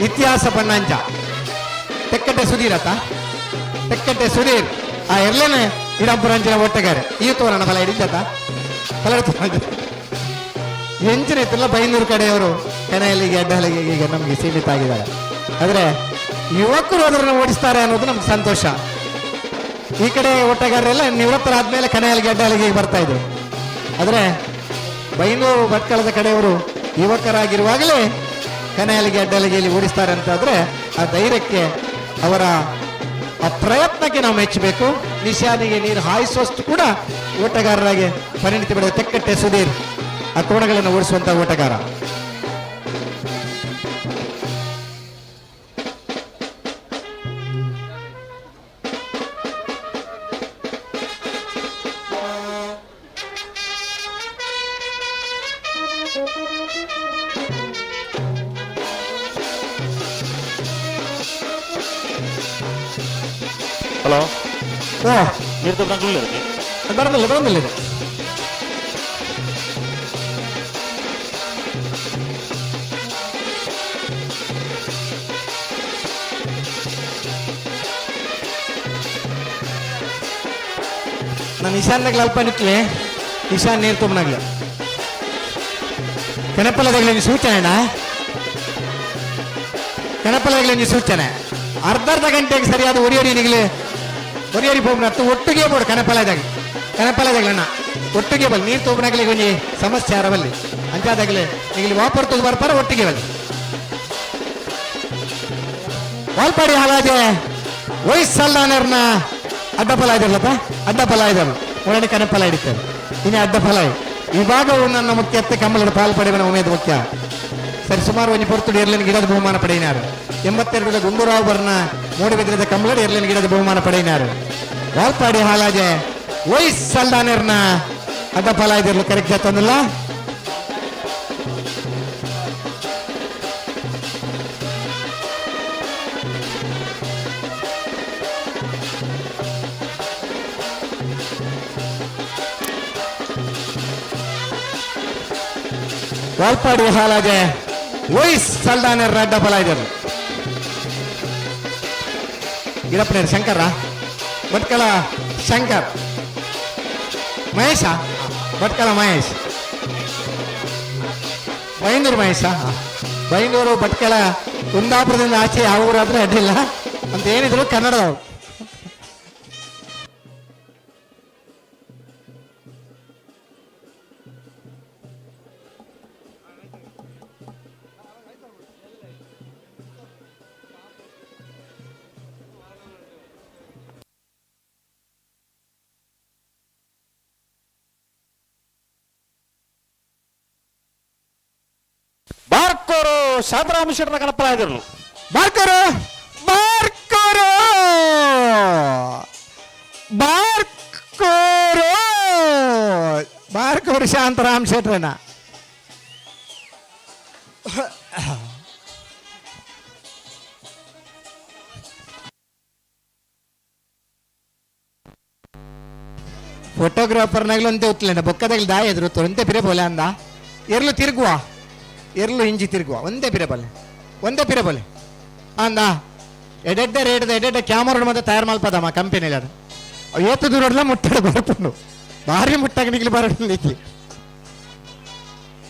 ಇತಿಹಾಸ ಬಣ್ಣಾಂಚ ತೆಕ್ಕಟ್ಟೆ ಸುಧೀರ್ ಅತ್ತ ತೆಕ್ಕಟ್ಟೆ ಸುಧೀರ್ ಆ ಎರ್ಲೇನೆ ಇಡಂಪುರಂಚಿನ ಒಟ್ಟೆಗಾರೆ ಈ ತೋರಣ ಬಲ ಹಿಡಿತ ಬಲ ಎಂಚಿನ ಇತ್ತಲ್ಲ ಬೈಂದೂರು ಕಡೆಯವರು ಕೆನೆಯಲ್ಲಿಗೆ ಅಡ್ಡಹಲಿಗೆ ಈಗ ನಮಗೆ ಸೀಮಿತ ಆಗಿದ್ದಾರೆ. ಆದರೆ ಯುವಕರು ಅದನ್ನು ಓಡಿಸ್ತಾರೆ ಅನ್ನೋದು ನಮ್ಗೆ ಸಂತೋಷ. ಈ ಕಡೆ ಓಟಗಾರರೆಲ್ಲ ನಿವೃತ್ತರಾದ್ಮೇಲೆ ಕನೆಯಲ್ಲಿಗೆ ಅಡ್ಡಹಲಿಗೆ ಬರ್ತಾ ಇದ್ರು. ಆದರೆ ಬೈಂದೂರು ಭಟ್ಕಳದ ಕಡೆಯವರು ಯುವಕರಾಗಿರುವಾಗಲೇ ಕನೆಯಲ್ಲಿಗೆ ಅಡ್ಡಹಲಿಗೆಯಲ್ಲಿ ಓಡಿಸ್ತಾರೆ ಅಂತಾದರೆ ಆ ಧೈರ್ಯಕ್ಕೆ ಅವರ ಆ ಪ್ರಯತ್ನಕ್ಕೆ ನಾವು ಮೆಚ್ಚಬೇಕು. ನಿಶಾನಿಗೆ ನೀರು ಹಾಯಿಸುವಷ್ಟು ಕೂಡ ಓಟಗಾರರಾಗಿ ಪರಿಣಿತಿ ಪಡೆದ ತೆಕ್ಕಟ್ಟೆ ಸುಧೀರ್ ಆ ಕೋಣಗಳನ್ನು ಓಡಿಸುವಂತಹ ಓಟಗಾರ. ಹಲೋ, ನೀರು ಬರೋದಿಲ್ಲ ಬರೋದಿಲ್ಲ ಇದು. ನಾನು ಈಶಾನ್ಯಗಳು ಅಲ್ಪ ನಿತ್ಲೆ ಈಶಾನ್ ನೀರು ತುಂಬನಾಗ್ಲೆ ಕಣಪಲದಗಳ ಸೂಚನೆ ಅಣ್ಣ, ಕಣಪಲದಗಳ ಸೂಚನೆ ಅರ್ಧ ಅರ್ಧ ಗಂಟೆಗೆ ಸರಿಯಾದ ಒರಿಯರಿ ನಿಗಲಿ ಒರಿಯರಿ ಪೋಪನ ಒಟ್ಟಿಗೆ ಬೋಡು ಕಣಪಲದಾಗ ಕಣಪಲದಾಗಲಣ್ಣ ಒಟ್ಟಿಗೆ ಬಲ್ಲಿ ನೀರು ತೋಪನಾಗಲಿ ಒಂಜಿ ಸಮಸ್ಯೆ ಅರವಲ್ಲಿ ಅಂಚಾದಾಗಲೇ ನಿಗಲಿ ವಾಪರ್ ತಗ ಬರ್ಪಾರ ಒಟ್ಟಿಗೆ ಬಲ್ಲಿ ವಾಲ್ಪಾಡಿ ಹಾಲಾಜೆ ವಯಸ್ಸಲ್ಲಾನರ್ನ ಅಡ್ಡಫಲ ಇದಾರಲ್ಲಪ್ಪ ಅಡ್ಡಫಲ ಇದ್ದಾವೆ ಒಳಗಡೆ ಕನಫಲ ಹಿಡಿತಾರೆ ಇನ್ನು ಅಡ್ಡಫಲ ವಿಭಾಗವು ನನ್ನ ಮುಖ್ಯ ಕಮಲದ ಪಾಲು ಪಡೆಯುವ ಉಮೇದ ಮುಖ್ಯ ಸರಿ ಸುಮಾರು ಒಂಜಿ ಪೊರ್ತುಡು ಎರ್ಲಿನ ಗಿಡದ ಬಹುಮಾನ ಪಡೆಯಿನಾರು 82 ಗುಂಡೂರಾವ್ ಬರ್ನ ಮೂಡಿಬಿದ್ರದ ಕಮಲಡ್ ಎರ್ಲಿನ ಗಿಡದ ಬಹುಮಾನ ಪಡೆಯಿನಾರು ವಾಲ್ಪಾಡಿ ಹಾಲಾಜೆ ವಯಸ್ಸಲ್ದಾನರ್ನ ಅಡ್ಡಫಲ ಇದಿರಲು ಕರೆಕ್ಟ್ ಜಾತಂದಿಲ್ಲ. ವಾಲ್ಪಾಡಿ ಹಾಲಾಜೆ ವಯಸ್ ಸಲ್ದಾನರ್ ಅಡ್ಡ ಫಲ ಇದ್ದಾರೆ ಗಿಡಪ್ಪನೇರು ಶಂಕರ ಭಟ್ಕಳ ಶಂಕರ್ ಮಹೇಶ ಭಟ್ಕಳ ಮಹೇಶ್ ಬೈಂದೂರು ಮಹೇಶ ಬೈಂದೂರು ಭಟ್ಕಳ ಕುಂದಾಪುರದಿಂದ ಆಚೆ ಯಾವ ಊರಾದ್ರೂ ಅಡ್ಡಿಲ್ಲ ಅಂತ ಏನಿದ್ರು ಕನ್ನಡದವರು. ಬಾರ್ಕೋರು ಶಾಂತರಾಮ ಶೆಟ್ಟರ ಕಣಪ್ಪಲಾಗಿದ್ರು ಬಾರ್ಕೋರು ಬಾರ್ಕೋರು ಬಾರ್ಕೋರು ಬಾರ್ಕೋರು ಶಾಂತರಾಮ್ ಶೆಟ್ರನ ಫೋಟೋಗ್ರಾಫರ್ನಾಗ್ಲೂ ಅಂತೆ ಉತ್ತಲೇನ ಬೊಕ್ಕದಾಗ್ಲಿ ದಾಯ ಎದುರು ಒಂದೇ ಪಿರೆ ಬೋಲೆ ಅಂದ ಎರ್ಲು ತಿರುಗುವ ಎರ್ಲು ಇಂಜಿ ತಿರುಗುವ ಒಂದೇ ಪಿರೆ ಬಲ್ಲೆ ಒಂದೇ ಪಿರೆ ಬಲ್ಲೆ ಅಂದ ಎಡೆಡ್ಡೆ ರೇಟ್ದ ಎಡೆಡ್ಡೆ ಕ್ಯಾಮರಾ ಮತ್ತೆ ತಯಾರು ಮಲ್ಪದಮ್ಮ ಕಂಪೆನಿಲಿ ಅದು ಏತು ದೂರಡ್ಲ ಮುಟ್ಟಡ ಬರ್ಪುಂಡು ಭಾರಿ ಮುಟ್ಟಾಗ ನಿಗ್ಲಿ ಬರಡು ನಿಕ್ಲಿ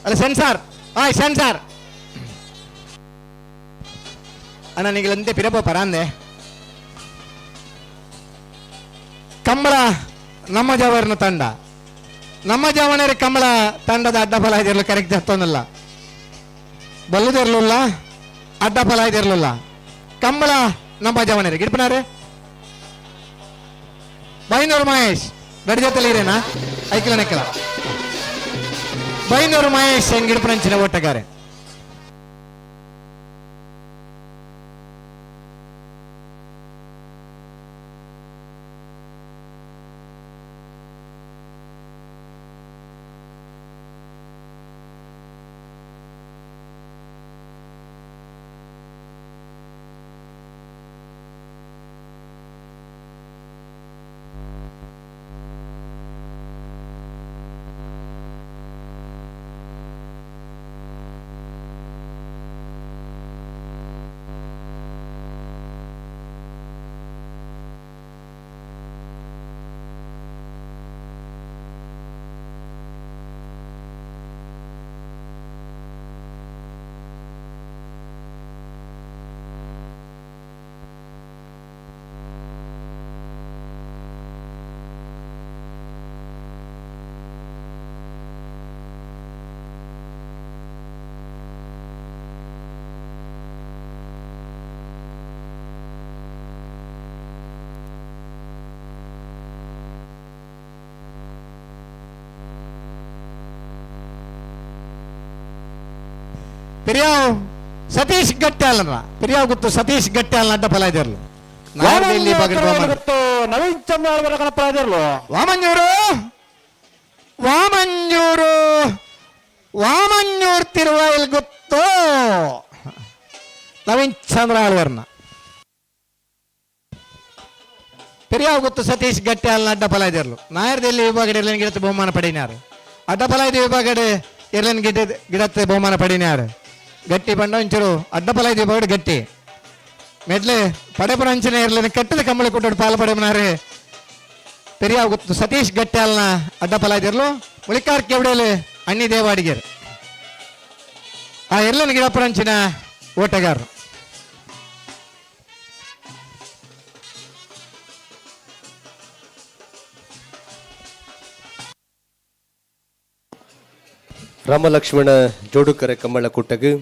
ಅಲ್ಲ ಸೆನ್ಸಾರ್ ಆಯ್ ಸೆನ್ಸಾರ್ ಅಣ್ಣ ನಿಗ್ಲಿ ಅಂತೆ ಪಿರಬೋಪರ ಅಂದೆ ಕಂಬಳ ನಮ್ಮ ಜವರ್ನ ತಂಡ ನಮ್ಮ ಜವನರ ಕಂಬಳ ತಂಡದ ಅಡ್ಡ ಫಲ ಇದಿರಲು ಕರೆಕ್ಟ್ ಜಾತೊಂದಿಲ್ಲ ಬಲ್ಲದಿರಲಿಲ್ಲ ಅಡ್ಡ ಫಲ ಇದಿರಲಿಲ್ಲ ಕಂಬಳ ನಮ್ಮ ಜವನರಿ ಗಿಡ್ಪನಾರೆ ಬೈಂದೂರು ಮಹೇಶ್ ಗಡಿ ಜೊತೆಲಿ ಇರೇನಾ ಐಕಿಲ ನೆಕ್ಕಲ ಬೈಂದೂರು ಮಹೇಶ್ ಗಿಡಪನಂಚಿನ ಓಟಗಾರೆ. ಪೆರಿಯಾವ್ ಸತೀಶ್ ಗಟ್ಟಾಲನ ಪೆರಿಯಾವ್ ಗೊತ್ತು ಸತೀಶ್ ಗಟ್ಟಾಲನ ಅಡ್ಡ ಫಲ ಇದಿರಲು ನವೀನ್ ಚಂದ್ರ ವಾಮಂಜೂರು ವಾಮಂಜೂರು ವಾಮಂಜೂರ್ ತಿರುವಾಯಿಲ್ ಗೊತ್ತು ನವೀನ್ ಚಂದ್ರ ಆಳ್ವರ್ನ ಪೆರಿಯಾವ್ ಗೊತ್ತು ಸತೀಶ್ ಗಟ್ಟಾಲನ ಅಡ್ಡ ಫಲ ಇದಿರಲು ನಾಯರ್ದಲ್ಲಿ ವಿಭಾಗ ಇರ್ಲೇನ್ ಗಿಡತ್ತೆ ಬಹುಮಾನ ಪಡಿನಾರು ಅಡ್ಡ ಫಲ ಇದೆ ವಿಭಾಗ ಇರ್ಲೇನ್ ಗಿಡ ಗಿಡತ್ತೆ ಬಹುಮಾನ ಪಡಿನಾರು ಗಟ್ಟಿ ಬಂಡ ಒಂಚೂರು ಅಡ್ಡಪಲ ಇದೆ ಬೋರ್ಡ್ ಗಟ್ಟಿ ಮೆಡ್ಲೆ ಪಡೆಪುರ ಅಂಚನೆ ಇರಲಿ ಕಟ್ಟದ ಕಂಬಳಿ ಕೊಟ್ಟು ಪಾಲು ಪಡೆಮನಾರೆ ಪೆರಿಯಾವ್ ಗೊತ್ತು ಸತೀಶ್ ಗಟ್ಟಾಲ್ನ ಅಡ್ಡಪಲ ಇದಿರಲು ಮುಳಿಕಾರ್ ಕೆವಡೇಲಿ ಅಣ್ಣಿ ದೇವಾಡಿಗೆರ್ ಆ ಎಲ್ಲನ ಗಿಡಪುರಂಚಿನ ಓಟಗಾರರು. ರಾಮಲಕ್ಷ್ಮಣ ಜೋಡುಕರೆ Kambala ಕೂಟಗು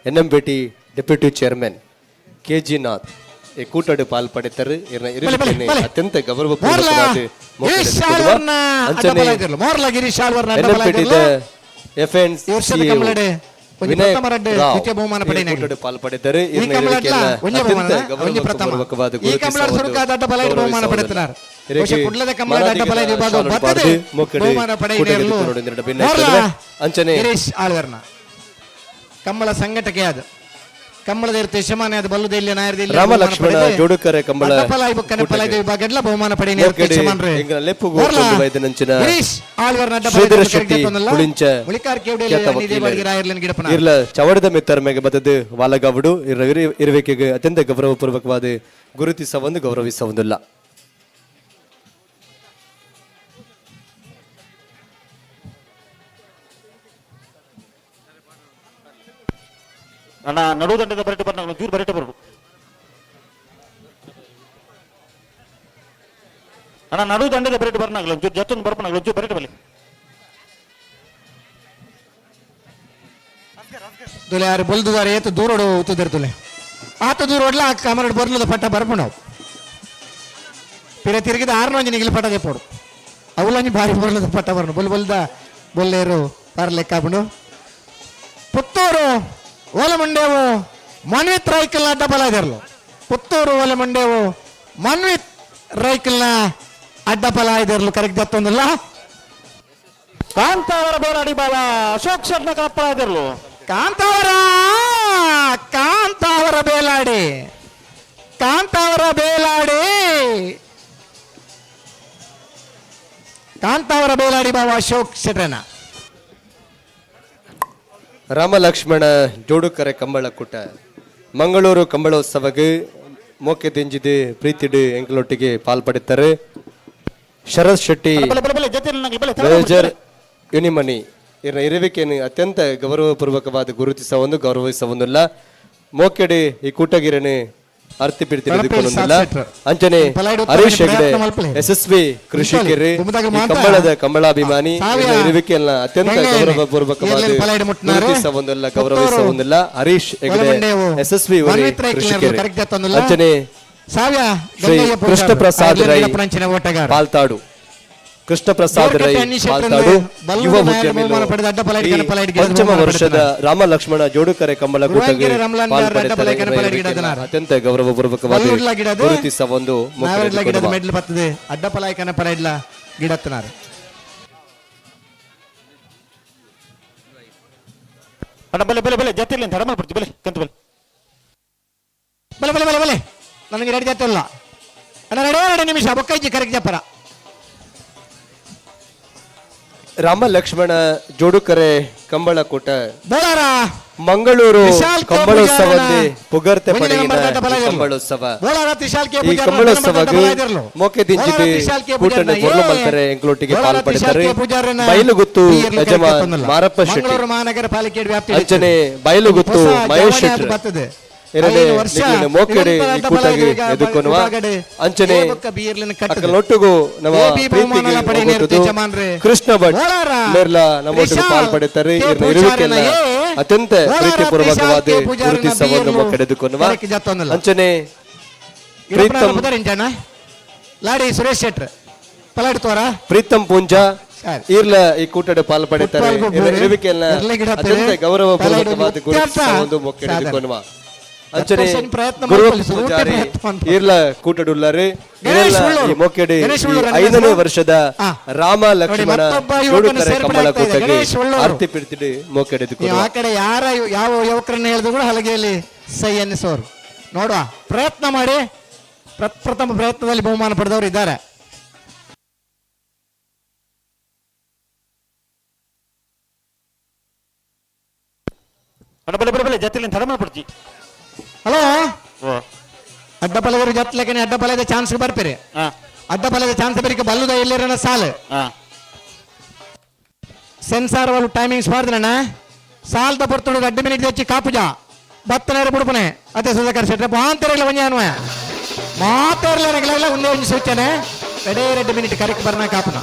NMBT deputy chairman K G Nath ಈ ಕೂಟಡು ಪಾಲ್ ಪಡೆತರು. ಅತ್ಯಂತ ಗೌರವಪೂರ್ವಕವಾದ ಪಾಲ್ ಪಡೆದರು. ಅತ್ಯಂತ ಗೌರವಪೂರ್ವಕವಾದ ಅಂಚನೆ ಕಂಬಳ ಸಂಘಟಕೆ ಅದು ಕಂಬಳದ ಯಶಮಾನ ಅದು ಬಲ್ಲುದ ಇಲ್ಲಿ ನಾಯರ್ದ ರಾಮ ಲಕ್ಷ್ಮಣ ಜೋಡುಕರೆ ಕಂಬಳ ವಿಭಾಗಡ್ಲ ಬಹುಮಾನ ಪಡೆಯ ಚವಡದ ಮಿತ್ತರ್ಮೆಗೆ ಬದದು ವಾಲಗಾವುಡು ಇರುವಿಕೆಗೆ ಅತ್ಯಂತ ಗೌರವಪೂರ್ವಕವಾದ ಗುರುತಿಸವೊಂದು ಗೌರವಿಸವೊಂದಿಲ್ಲ. ನನ್ನ ನಡುದಂಡದ ಬರಟೆ ಬರ್ ಚೂರು ಬರಟೆ ಬರಡು ಅಣ್ಣ ನಡು ದಂಡದ ಬರಟೆ ಬರ್ನಾಗಲ್ಲ ಒಂಚೂರು ಜತ್ತೊಂದು ಬರ್ಪನಾಗಲ್ಲ ಒಂಚೂರು ಬರಟೆ ಬರಲಿ ತುಲೆ ಯಾರು ಬಲ್ದುದಾರೆ ಏತು ದೂರೋಡು ಉತ್ತುದಿರ್ ತುಲೆ ಆತ ದೂರ ಒಡ್ಲ ಕಮರಡ್ ಬರ್ಲದ ಪಟ್ಟ ಬರ್ಪಣವು ಪಿರ ತಿರುಗಿದ ಆರ್ನೊಂಜಿ ನಿಗಿಲ್ ಪಟ್ಟ ದೆಪ್ಪೋಡು ಅವಲಂಜಿ ಭಾರಿ ಬರ್ಲದ ಪಟ್ಟ ಬರ್ನು ಬೊಲ್ ಬೊಲ್ದ ಬೊಲ್ಲೇರು ಬಾರ್ ಲೆಕ್ಕಾಪುಂಡು. ಪುತ್ತೂರು ಓಲಮಂಡೇವು ಮನ್ವಿತ್ ರೈಕಲ್ನ ಅಡ್ಡ ಬಲ ಇದಿರಲು ಪುತ್ತೂರು ಓಲಮಂಡೇವು ಮನ್ವಿತ್ ರೈಕಲ್ನ ಅಡ್ಡ ಫಲ ಇದಿರಲು ಕರೆಕ್ಟ್ ದತ್ತೊಂದಿಲ್ಲ. ಕಾಂತಾವರ ಬೇಲಾಡಿ ಬಾಲ ಅಶೋಕ್ ಶೆಟ್ನ ಕಪ್ಪ ಇದಿರಲು ಕಾಂತಾವರ ಕಾಂತಾವರ ಬೇಲಾಡಿ ಕಾಂತಾವರ ಬೇಲಾಡಿ ಕಾಂತಾವರ ಬೇಲಾಡಿ ಬಾಬಾ ಅಶೋಕ್ ಶೆಟ್ರನ. ರಾಮ ಲಕ್ಷ್ಮಣ ಜೋಡುಕರೆ ಕಂಬಳ ಕೂಟ ಮಂಗಳೂರು ಕಂಬಳೋತ್ಸವಕ್ಕೆ ಮೋಕೆ ದಿಂಜಿದು ಪ್ರೀತಿಡು ಎಂಕಲೊಟ್ಟಿಗೆ ಪಾಲ್ಪಡುತ್ತಾರೆ. ಶರತ್ ಶೆಟ್ಟಿ ಮೇಜರ್ ಯುನಿಮನಿ ಇವರ ಇರುವಿಕೆಯನ್ನು ಅತ್ಯಂತ ಗೌರವಪೂರ್ವಕವಾದ ಗುರುತಿಸವೊಂದು ಗೌರವಿಸವೊಂದಿಲ್ಲ. ಮೋಕೆಡಿ ಈ ಕೂಟಗಿರನೆ ಅರ್ತಿ ಪಿಡಿತಿಲ್ಲ. ಅಂಚನೆ ಹರೀಶ್ ಹೆಗ್ಡೆ ಯಶಸ್ವಿ ಕೃಷಿಕರು ಕಂಬಳದ ಕಂಬಳಾಭಿಮಾನಿ ಇರುವಿಕೆಯನ್ನ ಅತ್ಯಂತ ಗೌರವಪೂರ್ವಕವಾದ ಗುರುತಿಸವೊಂದಿಲ್ಲ ಗೌರವಿಸವೊಂದಿಲ್ಲ. ಹರೀಶ್ ಹೆಗ್ಡೆ ಯಶಸ್ವಿ ಕೃಷಿಕರು. ಅಂಚನೆ Shri Krishna Prasad Rai ಪಾಲ್ತಾಡು Krishna Prasad Rai Paltadu ಯುವ ಉದ್ಯಮಿಲು ಪಂಚಮ ವರ್ಷದ ರಾಮ ಲಕ್ಷ್ಮಣ ಜೋಡುಕರೆ ಕಂಬಳ ಕೂಟಗೆ ಪಾಲ್ ಪಡೆಯುತ್ತಾರೆ. ಅತ್ಯಂತ ಗೌರವಪೂರ್ವಕವಾಗಿ ಗುರುತಿಸುವ ಒಂದು ಬಲೆ ಬಲೆ ಬಲೆ ಜತ್ತಿರ್ಲಿ ಅಂತ ಹಡಮಲ್ ಬರ್ತೀವಿ ಬಲೆ ಕಂತು ಬಲೆ ಬಲೆ ಬಲೆ ಬಲೆ ಬಲೆ ನನಗೆ ರೆಡಿ ಜತ್ತಿಲ್ಲ ಅಣ್ಣ, ರೆಡಿ 2 ನಿಮಿಷ ಬೊಕ್ಕೈಜಿ ಕರೆಕ್ಟ್ ಜಪ್ಪರ. ರಾಮ ಲಕ್ಷ್ಮಣ ಜೋಡುಕರೆ ಕಂಬಳಕೂಟ ಮಂಗಳೂರು ಕಂಬಳೋತ್ಸವದಲ್ಲಿ ಪುಗರ್ತೆ ಪಡೆಯಿನ ಕಂಬಳೋತ್ಸವ. ಈ ಕಂಬಳೋತ್ಸವಕ್ಕೆ ಮೊಕ್ಕೆ ದಿಂಚಿದೆ ಕೂಟನೆ ಪೊರ್ಲು ಮಲ್ಪರೆ ಎಂಕ್ಲೊಟ್ಟಿಗೆ ಪಾಲ್ ಪಡೆದರೆ ಬೈಲುಗುತ್ತು ಯಜಮಾನ್ ಮಾರಪ್ಪ ಶೆಟ್ಟಿ, ಮಹಾನಗರ ಪಾಲಿಕೆ ವ್ಯಾಪ್ತಿ ಅಂಚನೆ ಬೈಲುಗುತ್ತು ಮಹೇಶ್ ಶೆಟ್ಟಿ ಎರಡನೇ ಮೋಕೆಡೆ ಈ ಕೂಟಗೆ ಎದುಕೊನುವ ಅಂಚನೆ ಅಕ್ಕಲೊಟ್ಟಿಗೂ ನಮ್ಮ ಪ್ರೀತಿಗೆ ಕೃಷ್ಣ ಭಟ್ ಮೇರ್ಲ ನಮ್ಮೊಟ್ಟಿಗೆ ಪಾಲ್ ಪಡೆಯುತ್ತಾರೆ. ಇರುವಿಕೆಲ್ಲ ಅತ್ಯಂತ ಪ್ರೀತಿಪೂರ್ವಕವಾದ ಗುರುತಿಸುವ ಮೊಕ್ಕೆಡೆದುಕೊನುವ ಅಂಚನೆ ಪ್ರೀತಂ ಲಾಡಿ ಸುರೇಶ್ ಶೆಟ್ರ್ ಪಲಾಡ್ತೋರ ಪ್ರೀತಂ ಪೂಂಜಾ ಈರ್ಲ ಈ ಕೂಟಡೆ ಪಾಲ್ ಪಡೆಯುತ್ತಾರೆ. ಇರುವಿಕೆಲ್ಲ ಅತ್ಯಂತ ಗೌರವಪೂರ್ವಕವಾದ ಗುರುತಿಸುವ ಒಂದು ಮೊಕ್ಕೆಡೆದುಕೊನುವ ಅಂಚನೆ ಗುರು ಪೂಜಾರಿ ಈರ್ಲ ಕೂಟಡುಲ್ಲಾರೆ ಮೊಕ್ಕೆಡೆ 5ನೇ ವರ್ಷದ ರಾಮ ಲಕ್ಷ್ಮಣ ಜೋಡುಕರೆ ಕಂಬಳ ಕೂಟಕ್ಕೆ ಆರ್ತಿ ಪಿರ್ತಿಡಿ ಮೊಕ್ಕೆಡೆ. ಆ ಕಡೆ ಯಾರ ಯಾವ ಯುವಕರನ್ನ ಹೇಳಿದ್ರು ಕೂಡ ಹಲಗೆಯಲ್ಲಿ ಸೈ ಅನ್ನಿಸೋರು. ನೋಡುವ ಪ್ರಯತ್ನ ಮಾಡಿ, ಪ್ರಥಮ ಪ್ರಯತ್ನದಲ್ಲಿ ಬಹುಮಾನ ಪಡೆದವರು ಇದ್ದಾರೆ. ಹಲೋ, ಅಡ್ಡ ಪಲಗರು ಜತ್ಲಕನೆ ಅಡ್ಡ ಪಲದ ಚಾನ್ಸ್ ಬರ್ತೀರಿ. ಅಡ್ಡ ಪಲದ ಚಾನ್ಸ್ ಬರಿಕೆ ಬಲ್ಲುದ ಎಲ್ಲಿರನ ಸಾಲು ಸೆನ್ಸಾರ್ వాళ్ళు ಟೈಮಿಂಗ್ಸ್ ಮಾಡಿದ್ರಣ್ಣ ಸಾಲ್ದ ಬರ್ತುಡು ಅಡ್ಡ ಮಿನಿಟ್ తెచ్చి ಕಾಪುಜ ಬತ್ತನೇರ ಬುಡುಪನೆ ಅದೇ ಸುಧಾಕರ್ ಶೆಟ್ರೆ ಬಾಂತರಲ್ಲ ಒಂಜೆ ಅನ್ವಯ ಮಾತಾಡಲ್ಲ ಒಂದೇ ಒಂದು ಸೂಚನೆ ಎರಡೇ 2 ಮಿನಿಟ್ ಕರೆಕ್ಟ್ ಬರ್ನ ಕಾಪುನ.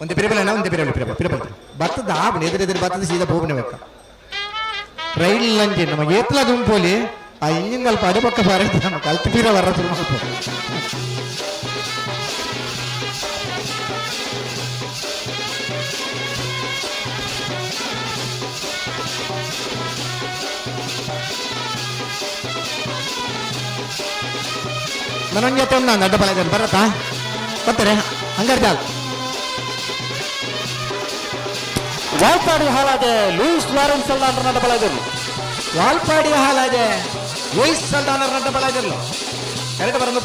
ಒಂದು ಪಿರಬಲ ಒಂದು ಪಿರಬಲ ಪಿರಬಲ ಪಿರಬಲ ಬತ್ತದ ಆಪಣೆ ಎದುರೆದುರು ಬತ್ತದ ಸೀದಾ ಹೋಗ್ನೆ ಬೇಕ ರೈಲ್ ಲಂಜಿ ನಮ್ಮ ಏತ್ಲ ಗುಂಪೋಲಿ ಆ ಇಂಜಿನ್ ಅಲ್ಪ ಅಡಿಪಕ್ಕ ಬಾರ ನಮ್ಮ ಕಲ್ತು ಪಿರ ಬರ ಶುರು ಮಾಡ್ಬೋದು. ನನಗೆ ಜೊತೆ ಒಂದು ಅಡ್ಡ ಬಲ ಬರತ್ತಾ ಬರ್ತಾರೆ ಹಂಗಾರೆ ಚಾಲು. ವಾಲ್ಪಾಡಿ ಹಾಲಾದೆ ಲೂಯಿಸ್ ಲಾರೆನ್ಸ್ ಸಲ್ದಾನರ ನಡ ಬಲ ಇದ್ದರು. ವಾಲ್ಪಾಡಿ ಹಾಲಾದೆ ಲೂಯಿಸ್ ಸಲ್ದಾನರ ನಡ ಬಲ ಇದ್ದರು. ಕರೆಕ್ಟ್ ಬರಂದು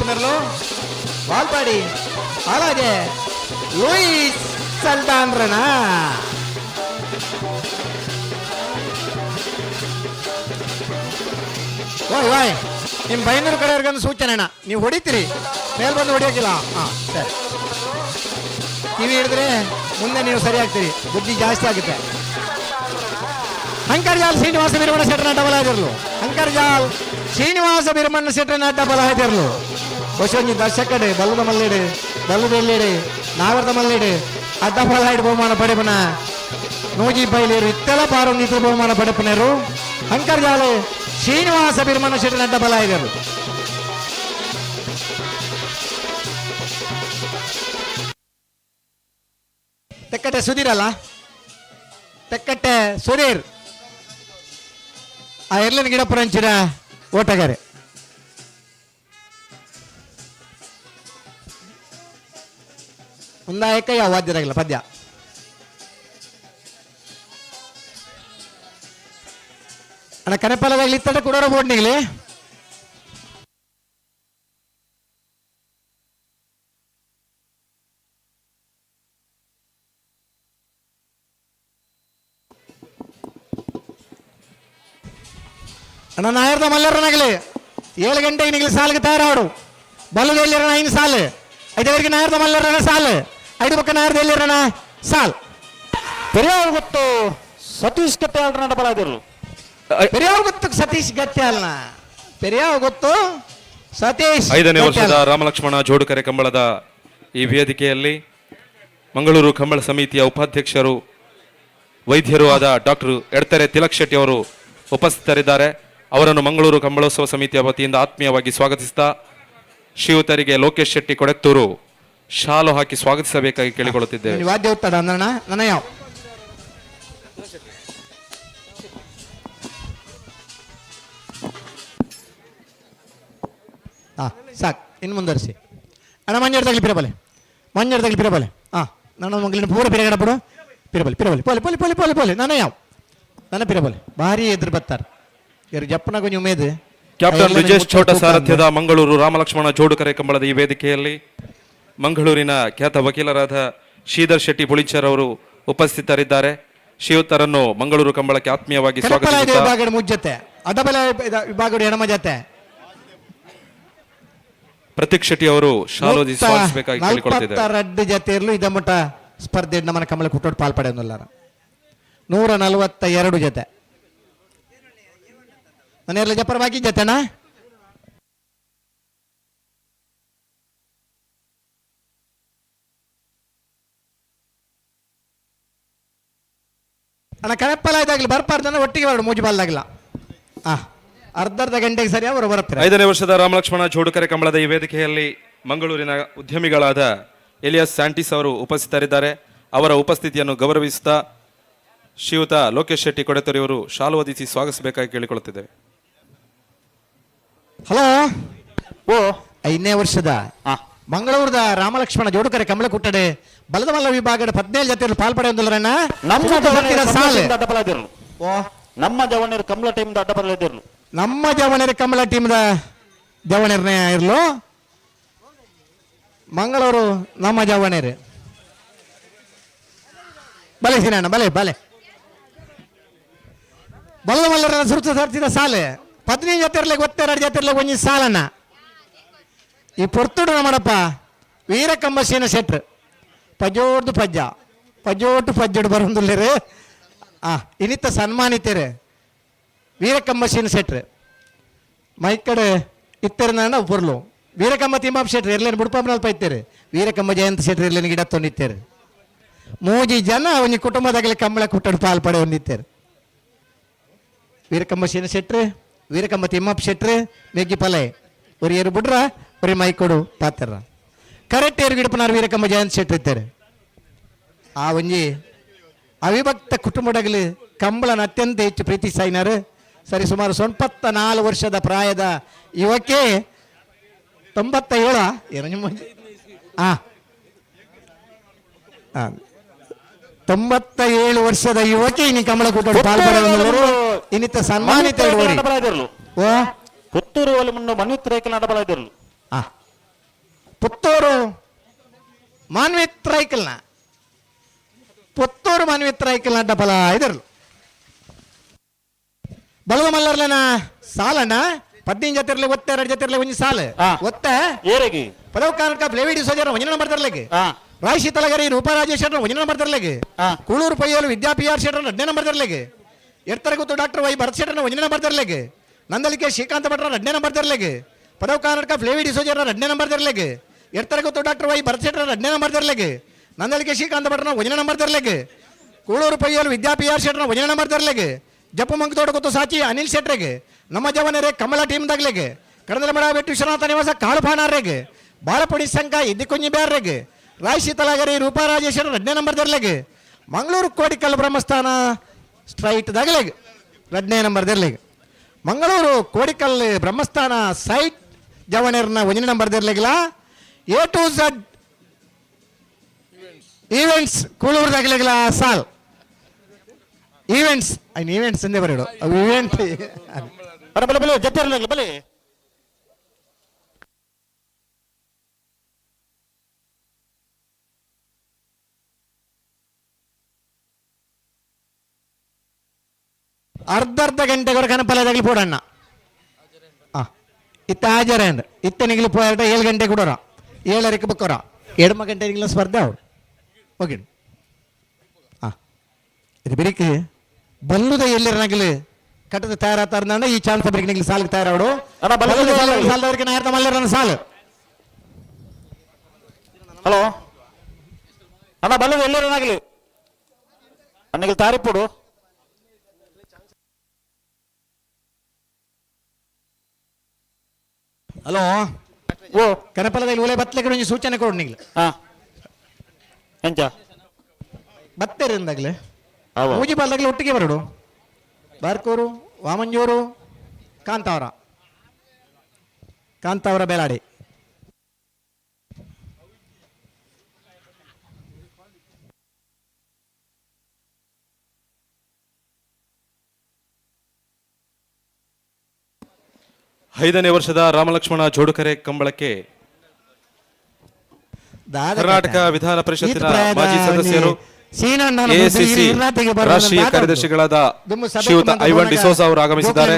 ವಾಲ್ಪಾಡಿ ಹಾಲಾದೆ ಲೂಯಿಸ್ ಸಲ್ದಾನ್ರನ. ವಾಯ್ ವಾಯ್ ನಿಮ್ಮ ಬೈನೂರು ಕಡೆಯವ್ರಿಗೊಂದು ಸೂಚನೆ ಅಣ್ಣ, ನೀವು ಹೊಡಿತೀರಿ ಮೇಲೆ ಬಂದು ಹೊಡಿಯೋಕಿಲ್ಲ. ಹಾಂ ಸರಿ, ಕಿವಿ ಹಿಡಿದ್ರೆ ಮುಂದೆ ನೀವು ಸರಿ ಆಗ್ತೀರಿ, ಬುದ್ಧಿ ಜಾಸ್ತಿ ಆಗುತ್ತೆ. ಅಂಕರ್ಜಾಲ್ ಶ್ರೀನಿವಾಸ ಬಿರ್ಮಣ್ಣ ಶೆಟ್ಟರನ ಡಬಲ್ ಆಗಿರಲು. ಅಂಕರ್ಜಾಲ್ ಶ್ರೀನಿವಾಸ ಬಿರ್ಮಣ್ಣ ಶೆಟ್ಟರನ ಡಬಲ್ ಆಗಿರಲು. ಹೊಸೊಂಜಿ ದರ್ಶಕಡೆ ಬಲ್ಲದ ಮಲ್ಲಿಡು ಬಲ್ಲದ ಎಲ್ಲಿಡು ನಾವರದ ಮಲ್ಲಿಡು ಅಡ್ಡ ಫಲ ಬಹುಮಾನ ಪಡೆಪನ ನೂಜಿ ಬೈಲೇರು ಇತ್ತೆಲ ಪಾರೊಂದಿತ್ತು ಬಹುಮಾನ ಪಡೆಪನೇರು. ಅಂಕರ್ಜಾಲ್ ಶ್ರೀನಿವಾಸ ಬಿರ್ಮಣ್ಣ ಶೆಟ್ಟರನ ಡಬಲ್ ಆಗಿರಲು. ತೆಕ್ಕಟ್ಟೆ ಸುಧೀರ್ ಅಲ್ಲ, ತೆಕ್ಕಟ್ಟೆ ಸುಧೀರ್ ಆ ಎರ್ಲನ್ ಗಿಡ ಪುರಂಚಿನ ಓಟಗಾರೆ. ಒಂದಾಯಕ ಯಾವ ವಾದ್ಯದಾಗಿಲ್ಲ ಪದ್ಯ. ಅಣ್ಣ ಕನೆಪಲದಾಗಲಿ ಇತ್ತಡ ಕೊಡೋರ ಬೋರ್ಡ್ನಿಗ್ಲಿ. ಅಣ್ಣ ನಾಯರ್ದ ಮಲ್ಲರನಾಗಲಿ 7 ಗಂಟೆಗೆ ನಿಗಲಿ ಸಾಲಿಗೆ ತಯಾರಾಡು. ಬಲ್ಲದ ಎಲ್ಲಿರೋಣ 5 ಸಾಲು ಐದವರೆಗೆ ನಾಯರ್ದ ಮಲ್ಲರನ ಸಾಲು ಐದು ಪಕ್ಕ ನಾಯರ್ದ ಎಲ್ಲಿರೋಣ ಸಾಲ್. ಪೆರಿಯಾರ್ ಗೊತ್ತು ಸತೀಶ್ ಗಟ್ಟೆ ಬಲ ಇದ್ದರು. ಪೆರಿಯಾರ್ ಗೊತ್ತು ಸತೀಶ್ ಗಟ್ಟೆ ಅಲ್ಲ, ಪೆರಿಯಾರ್ ಗೊತ್ತು ಸತೀಶ್ 5ನೇ ವರ್ಷದ ರಾಮಲಕ್ಷ್ಮಣ ಜೋಡುಕರೆ ಕಂಬಳದ ಈ ವೇದಿಕೆಯಲ್ಲಿ ಮಂಗಳೂರು ಕಂಬಳ ಸಮಿತಿಯ ಉಪಾಧ್ಯಕ್ಷರು ವೈದ್ಯರು ಆದ ಡಾಕ್ಟರ್ ಎಡ್ತರೆ ತಿಲಕ್ ಶೆಟ್ಟಿ ಅವರು ಉಪಸ್ಥಿತರಿದ್ದಾರೆ. ಅವರನ್ನು ಮಂಗಳೂರು ಕಂಬಳೋತ್ಸವ ಸಮಿತಿಯ ವತಿಯಿಂದ ಆತ್ಮೀಯವಾಗಿ ಸ್ವಾಗತಿಸ್ತಾ ಶ್ರೀಯುತರಿಗೆ ಲೋಕೇಶ್ ಶೆಟ್ಟಿ ಕೊಡೆತ್ತೂರು ಶಾಲು ಹಾಕಿ ಸ್ವಾಗತಿಸಬೇಕಾಗಿ ಕೇಳಿಕೊಳ್ಳುತ್ತಿದ್ದೇವೆ. ವಾದ್ಯ ಉತ್ತಡ ಅಂದ್ರಣ್ಣ ನನ್ನ ಯಾವ ಸಾಕು ಇನ್ನು ಮುಂದುವರಿಸಿ ಅಣ್ಣ. ಮಂಜಾಡ್ ತಗಲಿ ಪಿರಬಲೆ, ಮಂಜಾಡ್ ತಗಲಿ ಪಿರಬಲೆ. ಹಾಂ ನನ್ನ ಮಗಳಿನ ಪೂರ ಪಿರಗಡ ಬಿಡು. ಪಿರಬಲೆ ಪಿರಬಲೆ ಪೋಲೆ ಪೋಲೆ ಪೋಲೆ ಪೋಲೆ ಪೋಲೆ ನನ್ನ ಯಾವ ನನ್ನ ಪಿರಬಲೆ ಭಾರಿ ಎದುರು ಬರ್ತಾರೆ ಇವರು ಜಪ್ಪನ ಕೊಂಚ ಉಮೇದು. ಕ್ಯಾಪ್ಟನ್ ಬ್ರಿಜೇಶ್ ಛೋಟ ಸಾರಥ್ಯದ ಮಂಗಳೂರು ರಾಮಲಕ್ಷ್ಮಣ ಜೋಡುಕರೆ ಕಂಬಳದ ಈ ವೇದಿಕೆಯಲ್ಲಿ ಮಂಗಳೂರಿನ ಖ್ಯಾತ ವಕೀಲರಾದ ಶ್ರೀಧರ್ ಶೆಟ್ಟಿ ಪುಳಿಚರ್ ಅವರು ಉಪಸ್ಥಿತರಿದ್ದಾರೆ. ಶ್ರೀಯುತರನ್ನು ಮಂಗಳೂರು ಕಂಬಳಕ್ಕೆ ಆತ್ಮೀಯವಾಗಿ ಸ್ವಾಗತಿಸುತ್ತಾ ವಿಭಾಗದ ಮುಜ್ಜತೆ ಅಡಬಲ ವಿಭಾಗದ ಎಡಮ ಜತೆ ಪ್ರತೀಕ್ ಶೆಟ್ಟಿ ಅವರು ಶಾಲೋದಿ ಸ್ವಾಗತಿಸಬೇಕಾಗಿ ಕೇಳಿಕೊಳ್ಳುತ್ತಿದ್ದಾರೆ. 42 ಜತೆ ಇರಲು ಇದಮಟ ಸ್ಪರ್ಧೆ ನಮ್ಮನ ಕಮಲ ಕುಟ್ಟೋಡು ಪಾಲ್ಪಡೆಯಲ್ಲ. 142 ಜತೆ ಮನೆಯಲ್ಲ ಜಪರ ಬಾಕಿ ಜತೆನಾ? ಅಣ್ಣ ಕಣಪ್ಪಲ ಇದಾಗಲಿ ಬರ್ಪಾರ್ದನ್ನ ಒಟ್ಟಿಗೆ ಬರೋಣ ಮೂಜಿ ಬಾಲ್ದಾಗಲ. ಅರ್ಧ ಅರ್ಧ ಗಂಟೆಗೆ ಸರಿ ಅವರು ಬರ್ತಾರೆ. 5ನೇ ವರ್ಷದ ರಾಮಲಕ್ಷ್ಮಣ ಜೋಡುಕರೆ ಕಂಬಳದ ಈ ವೇದಿಕೆಯಲ್ಲಿ ಮಂಗಳೂರಿನ ಉದ್ಯಮಿಗಳಾದ ಎಲಿಯಾಸ್ ಸ್ಯಾಂಟಿಸ್ ಅವರು ಉಪಸ್ಥಿತರಿದ್ದಾರೆ. ಅವರ ಉಪಸ್ಥಿತಿಯನ್ನು ಗೌರವಿಸುತ್ತಾ ಶ್ರೀಯುತ ಲೋಕೇಶ್ ಶೆಟ್ಟಿ ಕೊಡೆತರಿಯವರು ಶಾಲು ಒದಿಸಿ ಸ್ವಾಗತಿಸಬೇಕಾಗಿ ಕೇಳಿಕೊಳ್ಳುತ್ತಿದ್ದೇವೆ. ಹಲೋ, ಓ 5ನೇ ವರ್ಷದ ಮಂಗಳೂರದ ರಾಮಲಕ್ಷ್ಮಣ ಜೋಡುಕರೆ ಕಮಲ ಕುಟ್ಟಡೆ ಬಲದಮಲ್ಲ ವಿಭಾಗದ 17 ಜತೆಯಲ್ಲಿ ಪಾಲ್ಪಡೆಯೊಂದಿಲ್ಲರಣ್ಣ. ನಮ್ಮ ಜವಣರು ಕಮಲ ಟೀಮ್ ಅಡ್ಡ ಬರಲಿದ್ದಿರ್ಲು. ನಮ್ಮ ಜವಣರು ಕಮಲ ಟೀಮ್ದ ಜವಣರ್ನೇ ಇರ್ಲು. ಮಂಗಳೂರು ನಮ್ಮ ಜವಣರು. ಬಲೆ ಸಿನಣ್ಣ, ಬಲೆ ಬಲೆ. ಬಲ್ಲ ಮಲ್ಲರ ಸುರುತ ಸರ್ತಿದ ಸಾಲೆ 15 ಜೊತೆ ಇರ್ಲಿಕ್ಕೆ ಒತ್ತೆ 2 ಜೊತೆ ಇರ್ಲಿಕ್ಕೆ ಒಂಜಿ ಸಾಲಣ್ಣ. ಈ ಪೊರ್ತುಡು ನಮ್ಮಡಪ್ಪ ವೀರಕಂಬ ಸೀನ ಶೆಟ್ರು ಪಜೋಡ್ದು ಪಜ್ಜ ಪಜೋಟು ಪಜ್ಜೋಡು ಬರೋದಿಲ್ಲರಿ. ಇನ್ನಿತ್ತ ಸನ್ಮಾನಿತರು ವೀರಕಂಬ ಸೀನ ಶೆಟ್ರು ಮೈಕಡೆ ಇತ್ತೆರ್ನ ಪೊರ್ಲು ವೀರಕಂಬ ತಿಮ್ಮಪ್ಪ ಶೆಟ್ರು ಇರ್ಲೇನು ಬುಡ್ಪಂಬನಲ್ಪ ಇತ್ತೇರು. ವೀರಕಂಬ ಜಯಂತ ಶೆಟ್ರು ಇರ್ಲೇನು ಗಿಡ ತೊಂದಿತ್ತೇರು. ಮೂಜಿ ಜನ ಒಂಜಿ ಕುಟುಂಬದಾಗಲಿ ಕಂಬಳ ಕುಟ್ಟಡು ಪಾಲ್ಪಡೆ ಹೊಂದಿತ್ತೇರು. ವೀರಕಂಬ ಸೀನ ಶೆಟ್ರು, ವೀರಕಂಬ ತಿಮ್ಮಪ್ಪ ಶೆಟ್ರು ಮೆಗ್ಗಿ ಪಲೆ ஒரு ಏರು ಬಿಡ್ರ ஒரு ಮೈಕೊಡು ಪಾತ್ರ ಕರೆಕ್ಟ್ ಏರು ಗಿಡಪನಾರು ವೀರಕಂಬ ಜಯಂತ ಶೆಟ್ರು ಇದ್ದಾರೆ. ಆ ಒಂಜಿ ಅವಿಭಕ್ತ ಕುಟುಂಬಡಗಲಿ ಕಂಬಳನ ಅತ್ಯಂತ ಹೆಚ್ಚು ಪ್ರೀತಿ ಸಾಯಿನಾರು. ಸರಿ ಸುಮಾರು 94 ವರ್ಷದ ಪ್ರಾಯದ ಯುವಕೆ 97 ಏನೋ ನಿಮ್ಮ 97 ವರ್ಷದ ಯುವಕೆ ಇನ್ನು ಕಮಲ ಕೂಟ ಪಾಲ್ಪಡೆಯವರು ಇನ್ನಿತ ಸನ್ಮಾನಿತ ಪುತ್ತೂರು ಮನ್ವಿತ್ ಪುತ್ತೂರು ಮಾನ್ವಿತ್ ರೈಕಲ್ನ ಪುತ್ತೂರು ಮಾನ್ವಿತ್ ರೈಕಲ್ನ ಡಬಲ ಇದರ್ಲು ಬಲವ ಮಲ್ಲರ್ಲನ ಸಾಲಣ್ಣ 15 ಜೊತೆ ಇರ್ಲಿ ಒತ್ತೆ 2 ಜೊತೆ ಇರ್ಲಿ ಒಂಜಿ ಸಾಲ ಒತ್ತೆ ಏರೆಗಿ ಪದವ ಕಾರಣಕ ಫ್ಲೇವಿಡಿ ಸೋಜರ ಒಂಜಿ ನಂಬರ್ ತರ್ಲಿಕ್ಕೆ ರಾಯ್ ಶೀತಲಗರಿ ರೂಪಾ ರಾಜೇಶ್ ಶೆಟ್ಟರ್ ಒಂಜಿ ನಂಬರ್ ತರ್ಲಿಕ್ಕೆ ಕೂಳೂರು ಪೈಯಲು ವಿದ್ಯಾ ಪಿ ಆರ್ ಶೆಟ್ಟರ್ 2ನೇ ನಂಬರ್ ತರ್ಲಿಕ್ಕೆ ಎತ್ತರ ಗೊತ್ತು ಡಾಕ್ಟರ್ ವೈ ಭರತ್ ಶೆಟ್ಟರ್ನ ಒಂಜಿ ನಂಬರ್ ತರ್ಲಿಕ್ಕೆ ನಂದಲಿಕೆ ಶ್ರೀಕಾಂತ ಭಟ್ರ 2ನೇ ನಂಬರ್ ತರ್ಲಿಕ್ಕೆ ಪದವ ಕಾರಣಕ ಫ್ಲೇವಿಡಿ ಸೋಜರ 2ನೇ ನಂಬರ್ ತರ್ಲಿಕ್ಕೆ ಎತ್ತರ ಗೊತ್ತು ಡಾಕ್ಟರ್ ವೈ ಭರತ್ ಶೆಟ್ಟರ್ 2ನೇ ನಂಬರ್ ತರ್ಲಿಕ್ಕೆ ನಂದಲಿಕೆ ಶ್ರೀಕಾಂತ ಭಟ್ರನ ಒಂಜಿ ನಂಬರ್ ತರ್ಲಿಕ್ಕೆ ಕೂಳೂರು ಪೈಯಲು ವಿದ್ಯಾ ಪಿ ಆರ್ ಶೆಟ್ಟರ್ನ ಒಂಜಿ ನಂಬರ್ ತರ್ಲಿಕ್ಕೆ ಜಪ್ಪು ಮಂಗತೋಟ ಗೊತ್ತು ಸಾಚಿ ಅನಿಲ್ ಶೆಟ್ರಿಗೆ ನಮ್ಮ ಜವನರೇ ಕಮಲ ಟೀಮ್ ದಾಗ್ಲಿಗೆ ಕಡದಲಮಡ ಬೆಟ್ಟು ವಿಶ್ವನಾಥ ನಿವಾಸ ಕಾಳುಪಾನಾರ್ರೆಗೆ ಬಾಳಪುಡಿ ಸಂಘ ಇದ್ದಿಕೊಂಜಿ ಬ್ಯಾರ್ರೆಗೆ ರಾಯ್ ಶೀತಲಾಗರಿ ರೂಪಾ ರಾಜೇಶ್ವರ 2ನೇ ನಂಬರ್ ದರ್ಲೆಗೆ ಮಂಗಳೂರು ಕೋಡಿಕಲ್ ಬ್ರಹ್ಮಸ್ಥಾನ ಸ್ಟ್ರೈಟ್ ದಾಗಲೆಗೆ 2ನೇ ನಂಬರ್ ದರ್ಲೆಗೆ ಮಂಗಳೂರು ಕೋಡಿಕಲ್ ಬ್ರಹ್ಮಸ್ಥಾನ ಸೈಟ್ ಜವಣೇರ್ನ 1ನೇ ನಂಬರ್ ದರ್ಲೆಗಿಲ್ಲ A to Z events Kuloor ದಾಗಲೆಗಿಲ್ಲ ಸಾಲ್ ಈವೆಂಟ್ಸ್ ಐನ್ ಈವೆಂಟ್ಸ್ ಅಂದೇ ಬರೋಡು ಅವು ಈವೆಂಟ್ ಬಲೆ ಬಲೆ ಜೊತೆ ಇರಲಿಲ್ಲ ಬಲೆ ಅರ್ಧ ಅರ್ಧ ಗಂಟೆಗೆ ಕನಪಲ್ಲದಾಗಲಿ ಪೋಡಣ್ಣ ಇತ್ತ ಹಾಜರ ಇತ್ತನಿಗಿಲಿ ಪೋಯಾಟ 7 ಗಂಟೆ ಕೊಡೋರ 7:30ಕ್ಕೆ ಬಕ್ಕೋರ 7 ಗಂಟೆಗಿಲ್ಲ ಸ್ಪರ್ಧೆ ಅವ್ರು ಓಕೆ ಇದು ಬಿರಿಕೆ ಬಲ್ಲುದ ಎಲ್ಲಿರನಾಗಲಿ ಕಟ್ಟದ ತಯಾರಾತಾರ ಈ ಚಾನ್ಸ್ ಬರಿಗೆ ಸಾಲಿಗೆ ತಯಾರಾಡು ಸಾಲದವರಿಗೆ ನಾಯರ್ದ ಮಲ್ಲರನ್ನ ಸಾಲು. ಹಲೋ ಅಣ್ಣ ಬಲ್ಲದ ಎಲ್ಲರನ್ನಾಗಲಿ ಅನ್ನಗೆ ತಾರಿಪುಡು. ಹಲೋ ಓ ಕನಪಲದಲ್ಲಿ ಒಲೆ ಬತ್ತಲೆಗೆ ಒಂಜಿ ಸೂಚನೆ ಕೊಡು ನಿಗ್ಲು. ಎಂಚ ಬತ್ತೇರಿಂದಾಗ್ಲೆ ಮೂಜಿ ಬಾಲ್ದಾಗ್ಲೆ ಒಟ್ಟಿಗೆ ಬರಡು. ಬಾರ್ಕೂರು, ವಾಮಂಜೂರು, ಕಾಂತಾವರ, ಕಾಂತಾವರ ಬೇಲಾಡಿ. ಐದನೇ ವರ್ಷದ ರಾಮಲಕ್ಷ್ಮಣ ಜೋಡುಕರೆ ಕಂಬಳಕ್ಕೆ ಕರ್ನಾಟಕ ವಿಧಾನ ಪರಿಷತ್ತಿನ ಮಾಜಿ ಸದಸ್ಯರು ಎಐಸಿಸಿ ರಾಷ್ಟ್ರೀಯ ಕಾರ್ಯದರ್ಶಿಗಳಾದ ಶ್ರೀಯುತ ಐವನ್ ಡಿಸೋಜಾ ಅವರು ಆಗಮಿಸಿದ್ದಾರೆ.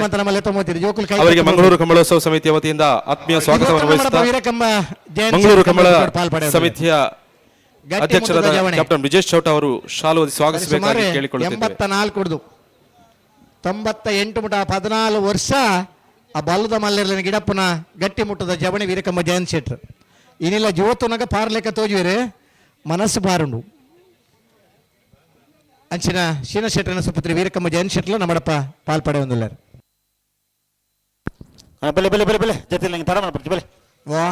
ಅವರಿಗೆ ಮಂಗಳೂರು ಕಂಬಳೋತ್ಸವ ಸಮಿತಿಯ ವತಿಯಿಂದ ಆತ್ಮೀಯ ಸ್ವಾಗತವನ್ನು ವಹಿಸುತ್ತಾ ಮಂಗಳೂರು ಕಂಬಳ ಸಮಿತಿಯ ಅಧ್ಯಕ್ಷರಾದ ಕ್ಯಾಪ್ಟನ್ ಬ್ರಿಜೇಶ್ ಚೌಟ ಅವರು ಶಾಲು ಸ್ವಾಗತಿಸಬೇಕಾಗಿ ಕೇಳಿಕೊಳ್ಳುತ್ತಿದ್ದೇವೆ. 84 98 ಮುಟ 14 ವರ್ಷ ಆ ಬಲ್ಲದ ಮಲ್ಲೆರ್ಲಿನ ಗಿಡಪ್ಪನ ಗಟ್ಟಿ ಮುಟ್ಟದ ಜವಣಿ ವೀರಕಂಬ ಜಯಂತ್ ಶೆಟ್ರು. ಇನ್ನಿಲ್ಲ ಜೋತುನಗ ಪಾರ್ಲೆಕ್ಕ ತೋಜುವೆರೆ ಮನಸ್ಸು ಪಾರುಂಡು. ಅಂಚಿನ ಶೀನ ಶೆಟ್ಟರನ ಸುಪುತ್ರಿ ವೀರಕಂಬ ಜಯಂತ್ ಶೆಟ್ಲ ನಮ್ಮಡಪ್ಪ ಪಾಲ್ಪಡೆ ಹೊಂದುಲ್ಲಾರು. ಬೆಲೆ ಬೆಲೆ ಬೆಲೆ ಬೆಲೆ ಜೊತೆ ನಂಗೆ ತಡ ಮಾಡ್ಬಿಡ್ತಿ ಬೆಲೆ. ವಾ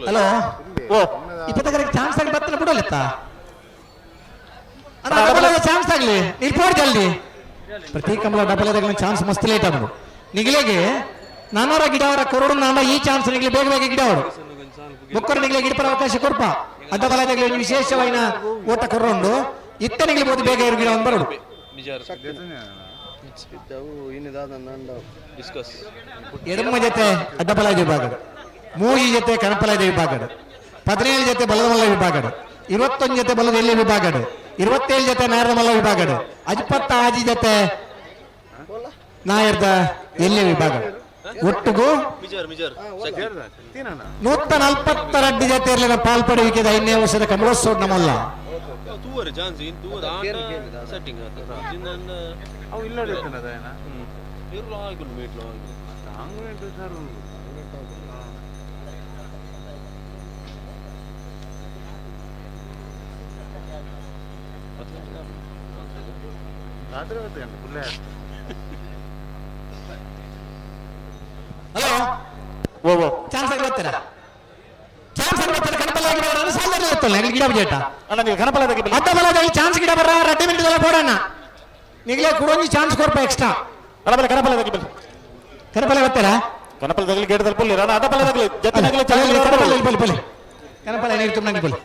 ಹಲೋ ಓ ಇಪ್ಪತ್ತಕ್ಕೆ ಚಾನ್ಸ್ ಆಗಿ ಬತ್ತಲ ಬಿಡೋಲಿತ್ತ ಚಾನ್ಸ್ ಆಗಲಿ ನೀರು ಪೋಡ್ ಜಲ್ದಿ. ಪ್ರತಿ ಕಮಲ ಡಬಲ್ ಆದಾಗ ಚಾನ್ಸ್ ಮಸ್ತ್ ಲೇಟ್ ಆಗೋದು. ನಿಗಲಿಗೆ ನಾನೂರ ಗಿಡವರ ಕೊರಡು ನಾನ ಈ ಚಾನ್ಸ್ ನಿಗಲಿ ಬೇಗ ಬೇಗ ಗಿಡವರು ಬೊಕ್ಕರು ನಿಗಲಿ ಗಿಡಪರ ಅವಕಾಶ ಕೊರ್ಪ ಅಡ್ಡ ಬಲದಾಗಲಿ ಒಂದು ವಿಶೇಷವಾದ ಓಟ ಕೊರೊಂಡು ಇತ್ತ ನಿಗಲಿ ಬೋದು ಬೇಗ ಇರು ಗಿಡ ಒಂದು ಬರೋಡು. ಎಡಮ ಜೊತೆ ಅಡ್ಡಬಲ ವಿಭಾಗ, ಮೂಗಿ ಜೊತೆ ಕನಪಲದ ವಿಭಾಗ, 17 ಜೊತೆ ಬಲದಮಲ್ಲ ವಿಭಾಗ, 21 ಜೊತೆ ಬಲದ ಎಲ್ಲಿ ವಿಭಾಗ, 27 ಜೊತೆ ನಾಯರ್ದ ವಿಭಾಗ, 26 ಜೊತೆ ನಾಯರ್ದ ಎಲ್ಲಿ ವಿಭಾಗ, ಒಟ್ಟಿಗೂ 142 ಜೊತೆ ಇರಲಿಲ್ಲ ಪಾಲ್ಪಡುವಿಕೆ 5ನೇ ವರ್ಷದ ಕಮಲೋತ್ಸವ ನಮ್ಮಲ್ಲ. ಹಲೋ ಚಾನ್ಸ್ ಆಗಿ ಬರ್ತೀರಾ? ಚಾನ್ಸ್ ಆಗಿ ಬರ್ತಾರೆ. ಕಣಪಲ್ಲ ಗಿಡ ಬಜೆಟ ಅಡ್ಡ ಬಲದಲ್ಲಿ ಚಾನ್ಸ್ ಗಿಡ ಬರ್ರ ರಡ್ಡೆ ಮಿನಿಟ್ ಬೋಡಣ್ಣ ನಿಗಲೇ ಕುಡೊಂಜಿ ಚಾನ್ಸ್ ಕೊರ್ಪ ಎಕ್ಸ್ಟ್ರಾ. ಕಣಪಲ್ಲ ಬರ್ತೀರಾ? ಕಣಪಲ್ಲದಾಗಲಿ ಗೇಟ್ ತಲುಪಲ್ಲಿ ಅಡ್ಡ ಬಲದಾಗಲಿ ಜೊತೆ ಬಲಿ ಬಲಿ ಕಣಪಲ್ಲ ನೀರು ತುಂಬ ಬಲಿ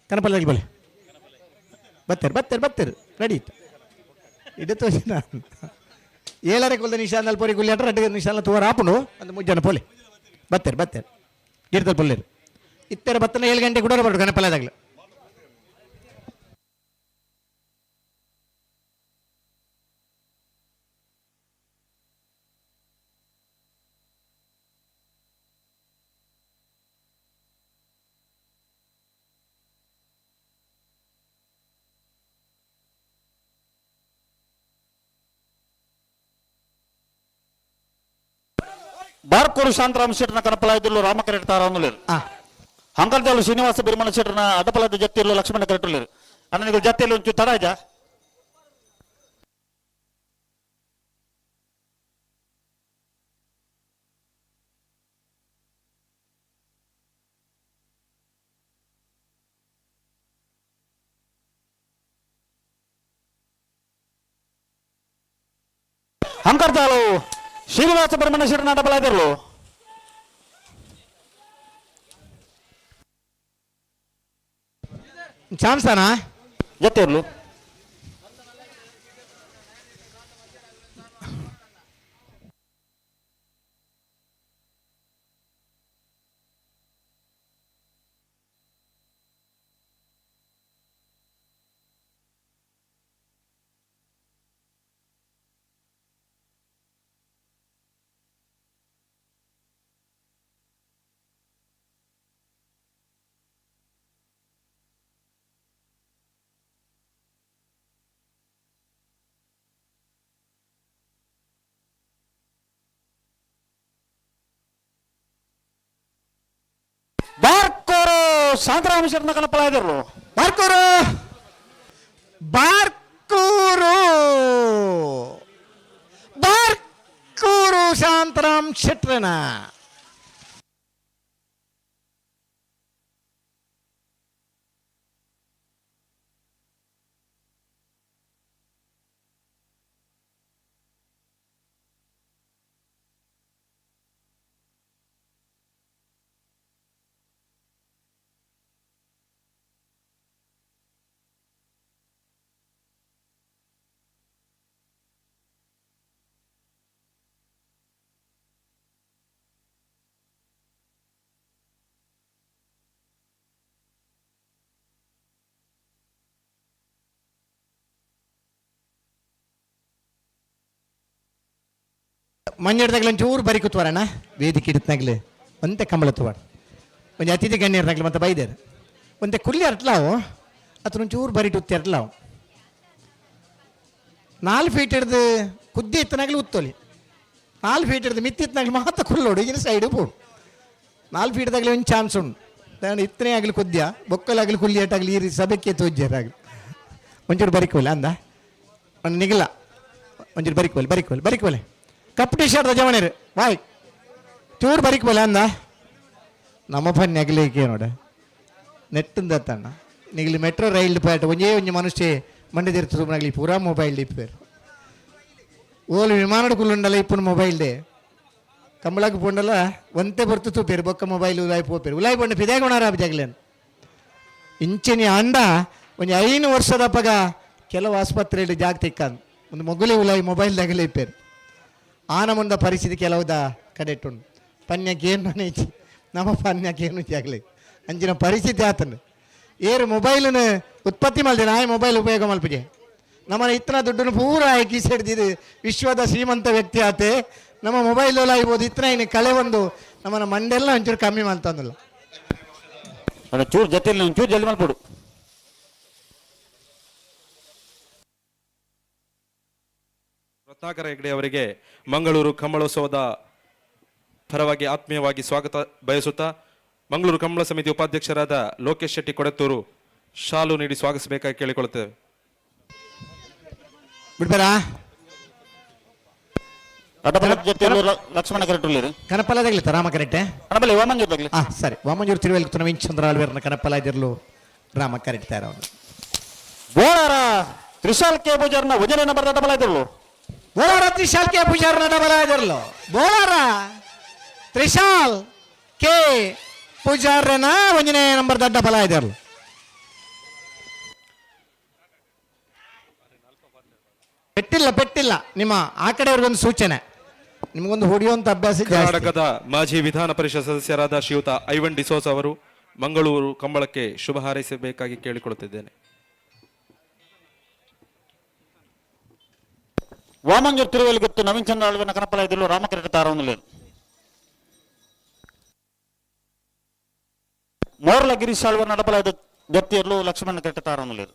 ಕಣಪಲ್ಲ ಬಲಿ ಬತ್ತಾರೆ ಬತ್ತಾರೆ ಬತ್ತಾರೆ ರೆಡಿ ಇತ್ತು ಇಡ ತೋಜಿನ ಏಳರೆ ಕೊಲ್ದ ನಿಶಾನಲ್ಲಿ ಪೋರಿ ಗುಲ್ಲಿ ಅಟ್ರ ಅಡ್ಡ ನಿಶಾನ ತೋರ ಆಪುಂಡು ಒಂದು ಮುಜ್ಜನ ಪೋಲೆ ಬತ್ತಾರೆ ಬತ್ತಾರೆ ಗಿಡದಲ್ಲಿ ಪೊಲ್ಲೇರು ಇತ್ತರ ಬತ್ತನ 7 ಗಂಟೆ ಕೂಡ ಬರೋದು ಗಣಪಲ್ಲದಾಗಲು. ಬಾರ್ಕೋರು ಶಾಂತರಾಮ ಶೆಟ್ಟನ ಕನಪಲಾಯ್ದಿಲ್ಲು ರಾಮ ಕರೆಕ್ಟ್ ತಾರವನ್ನುಲೇರು. ಹಂಕಲ್ದಾಳು ಶ್ರೀನಿವಾಸ ಬಿರ್ಮಣ ಶೆಟ್ಟನ ಅಡ್ಡಪಲದ ಜತ್ತಿಲ್ಲು ಲಕ್ಷ್ಮಣ ಕರೆಕ್ಟ್ ಅಣ್ಣ ಜತ್ತಿಯಲ್ಲಿ ಒಂಚೂರು ತಡ ಆಯ್ತಾ? ಹಂಕರ್ದಾಳು ಶ್ರೀನಿವಾಸ ಬ್ರಹ್ಮಣ ಶೆಟ್ಟನ ಅಡ್ಡಪಲಾಯ್ದಿರ್ಲು. ಚಾನ್ಸ್ ತಾನಾ? ಜತ್ತಿರ್ಲು. ಬಾರ್ಕೋರು ಶಾಂತರಾಮ ಶೆಟ್ಟನ ಕನಪಲಾಯದರು. ಬಾರ್ಕೂರು ಬಾರ್ಕೂರು ಬಾರ್ಕೂರು ಶಾಂತರಾಮ್ ಶೆಟ್ರನ. ಮಂಜೆಡ್ದಾಗಲ ಒಂಚೂರು ಬರಿ ಕೂತ್ವಾರಣ್ಣ ವೇದಿಕೆ ಇಡ್ತಾಗ್ಲೆ ಒಂತೆ ಕಂಬಳ ತುವಾಡ ಒಂಜಿ ಅತಿಥಿ ಗಣ್ಯರ್ನಾಗ್ಲೆ ಮತ್ತೆ ಬೈದೇರು ಒಂತೆ ಕುಲ್ಲಿ ಅಟ್ಲಾವು ಅತ್ರ ಒಂಚೂರು ಬರಿ ಉತ್ತಿ ಅಟ್ಲಾವು 4 ಫೀಟ್ ಹಿಡ್ದು ಕುದ್ದಿ ಇತ್ತನಾಗ್ಲಿ ಉತ್ತೋಲಿ 4 ಫೀಟ್ ಹಿಡ್ದು ಮಿತ್ತಿತ್ತನಾಗ್ಲಿ ಮಾತ್ರ ಕುಲ್ಲೋಡು ಈಗಿನ ಸೈಡು ಪೋಡು 4 ಫೀಟ್ದಾಗಲಿ ಒಂದು ಚಾನ್ಸ್ ಉಂಟು ನಾನು ಇತ್ತನೇ ಆಗಲಿ ಕುದ್ಯ ಬೊಕ್ಕಲಾಗಲಿ ಕುಲ್ಲಿ ಏಟಾಗಲಿ ಈ ಸಭೆಕ್ಕೆ ತೋಜ್ಜಾರಾಗಲಿ ಒಂಚೂರು ಬರಿಕೋಲೆ ಅಂದ ಒಂದು ನಿಗಲ ಒಂಚೂರು ಬರಿಕೋಲೆ ಬರಿಕೋಲೆ ಬರಿಕೋಲೆ ಕಪ್ಪು ಟಿ ಶರ್ಟ್ ಜವಣೇರು ಬಾಯ್ ಚೂರು ಬರಿಕೋಲೆ ಅಂದ ನಮ್ಮ ಪನ್ನಿ ಅಗಲಿಕ್ಕೆ ನೋಡ ನೆಟ್ಟಿಂದ ತಣ್ಣ ನಿಗಲಿ ಮೆಟ್ರೋ ರೈಲ್ ಪೇಟ ಒಂಜೇ ಒಂಜಿ ಮನುಷ್ಯ ಮಂಡ್ಯದಿರ್ತು ಸುಮ್ಮನಾಗಲಿ ಪೂರಾ ಮೊಬೈಲ್ ಇಪ್ಪೇರು ಓಲು ವಿಮಾನದ ಕುಲ್ಲುಂಡಲ್ಲ ಇಪ್ಪನ ಮೊಬೈಲ್ they ಕಂಬಳಕ್ಕೆ ಪೋಂಡಲ್ಲ ಒಂತೆ ಬರ್ತು ತೂಪೇರು ಬೊಕ್ಕ ಮೊಬೈಲ್ ಉಲಾಯ್ ಪೋಪೇರು ಉಲಾಯ್ ಪಂಡ ಪಿದಾಗುಣಾರ ಜಾಗಲೇನು ಇಂಚಿನಿ ಅಂಡ ಒಂಜಿ 5 ವರ್ಷದ ಪಗ ಕೆಲವು ಆಸ್ಪತ್ರೆಯಲ್ಲಿ ಜಾಗ ತಿಕ್ಕಂದು ಒಂದು ಮಗುಲಿ ಉಲಾಯ್ ಮೊಬೈಲ್ ದಾಗಲೇ ಇಪ್ಪೇರು ಆನ ಮುಂದ ಪರಿಸ್ಥಿತಿ ಕೆಲವುದ ಕಡೆಟುಂಡು ಪನ್ಯಕ್ಕೆ ಏನು ಇಚ್ಚಿ ನಮ್ಮ ಪನ್ಯಕ್ಕೆ ಏನು ಜಾಗಲಿ ಅಂಚಿನ ಪರಿಸ್ಥಿತಿ ಆತನು ಏರು ಮೊಬೈಲನ್ನು ಉತ್ಪತ್ತಿ ಮಲ್ದಿನ ಆಯ್ ಮೊಬೈಲ್ ಉಪಯೋಗ ಮಲ್ಪಿಗೆ ನಮ್ಮನ ಇತ್ತನ ದುಡ್ಡನ್ನು ಪೂರ ಆಯ್ ಹಿಡ್ದಿದ್ದು ವಿಶ್ವದ ಶ್ರೀಮಂತ ವ್ಯಕ್ತಿ ಆತೆ ನಮ್ಮ ಮೊಬೈಲ್ ಆಗ್ಬೋದು ಇತ್ತನ ಇನ್ನು ಕಳೆ ಒಂದು ನಮ್ಮನ ಮಂಡೆಲ್ಲ ಒಂಚೂರು ಕಮ್ಮಿ ಮಾಡ್ತಂದಿಲ್ಲ ಚೂರು ಜೊತೆಲಿ ಒಂಚೂರು ಜಲ್ದಿ ಮಾಡ್ಬಿಡು. ರತ್ನಾಕರ ಹೆಗ್ಡೆ ಅವರಿಗೆ ಮಂಗಳೂರು ಕಂಬಳೋತ್ಸವದ ಪರವಾಗಿ ಆತ್ಮೀಯವಾಗಿ ಸ್ವಾಗತ ಬಯಸುತ್ತಾ ಮಂಗಳೂರು ಕಂಬಳ ಸಮಿತಿ ಉಪಾಧ್ಯಕ್ಷರಾದ ಲೋಕೇಶ್ ಶೆಟ್ಟಿ ಕೊಡತ್ತೂರು ಶಾಲು ನೀಡಿ ಸ್ವಾಗತಿಸಬೇಕಾಗಿ ಕೇಳಿಕೊಳ್ಳುತ್ತೇವೆ. ಬಿಡ್ಬೇರಾ ಲಕ್ಷ್ಮಣ ಕರೆಕ್ಟ್ ಕನಪಲದಾಗ್ಲಿ ರಾಮ ಕರೆಕ್ಟೆ ವಾಮಂಜೂರ್ ಹಾ ಸರಿ ವಾಮಂಜೂರ್ ತಿರುವೆಲ್ ನವೀನ್ ಚಂದ್ರ ಆಳ್ವೇರ್ನ ಕನಪಲಾದಿರ್ಲು ರಾಮ ಕರೆಕ್ಟ್ ಅವನು. ಬೋಳಾರ ತ್ರಿಶಾಲ್ ಕೆ ಪೂಜಾರ್ನ ವಜನ ನಂಬರ್ ಡಬಲ್ ಆಗಿರ್ಲು. ಬೋಳಾರ ತ್ರಿಶಾಲ್ ಕೆ ಪೂಜಾರ್ನ ಡಬಲ್ ಆಗಿರ್ಲು. ಬೋಳಾರ ತ್ರಿಶಾಲ್ ಕೆ ಪೂಜಾರ್ನ ಒಂದನೇ ನಂಬರ್ ಡಬಲ್ ಆಗಿರ್ಲು. ಪೆಟ್ಟಿಲ್ಲ ಪೆಟ್ಟಿಲ್ಲ ನಿಮ್ಮ ಆ ಕಡೆಯವ್ರಿಗೊಂದು ಸೂಚನೆ, ನಿಮಗೊಂದು ಹೊಡೆಯುವಂತ ಅಭ್ಯಾಸ. ಕರ್ನಾಟಕದ ಮಾಜಿ ವಿಧಾನ ಪರಿಷತ್ ಸದಸ್ಯರಾದ ಶ್ರೀಯುತ ಐವನ್ ಡಿಸೋಜ ಅವರು ಮಂಗಳೂರು ಕಂಬಳಕ್ಕೆ ಶುಭ ಹಾರೈಸಬೇಕಾಗಿ ಕೇಳಿಕೊಳ್ಳುತ್ತಿದ್ದೇನೆ. ವಾಮಂಜೂರ್ ತಿರುವಲ್ಲಿ ಗೊತ್ತು ನವೀನ್ ಚಂದ್ರ ಆಳ್ವಿನ ಕನಪಲ ಇದ್ದಿಲ್ಲ ರಾಮಕರೆಟ್ಟ ತಾರವನಲ್ಲಿ ಮೋರ್ಲ ಗಿರೀಶ್ ಆಳ್ವ ನಡಬಲ ಜತ್ತಿಯಲ್ಲೂ ಲಕ್ಷ್ಮಣ ಕರೆಕ್ಟ್ ತಾರವನಲ್ಲಿ.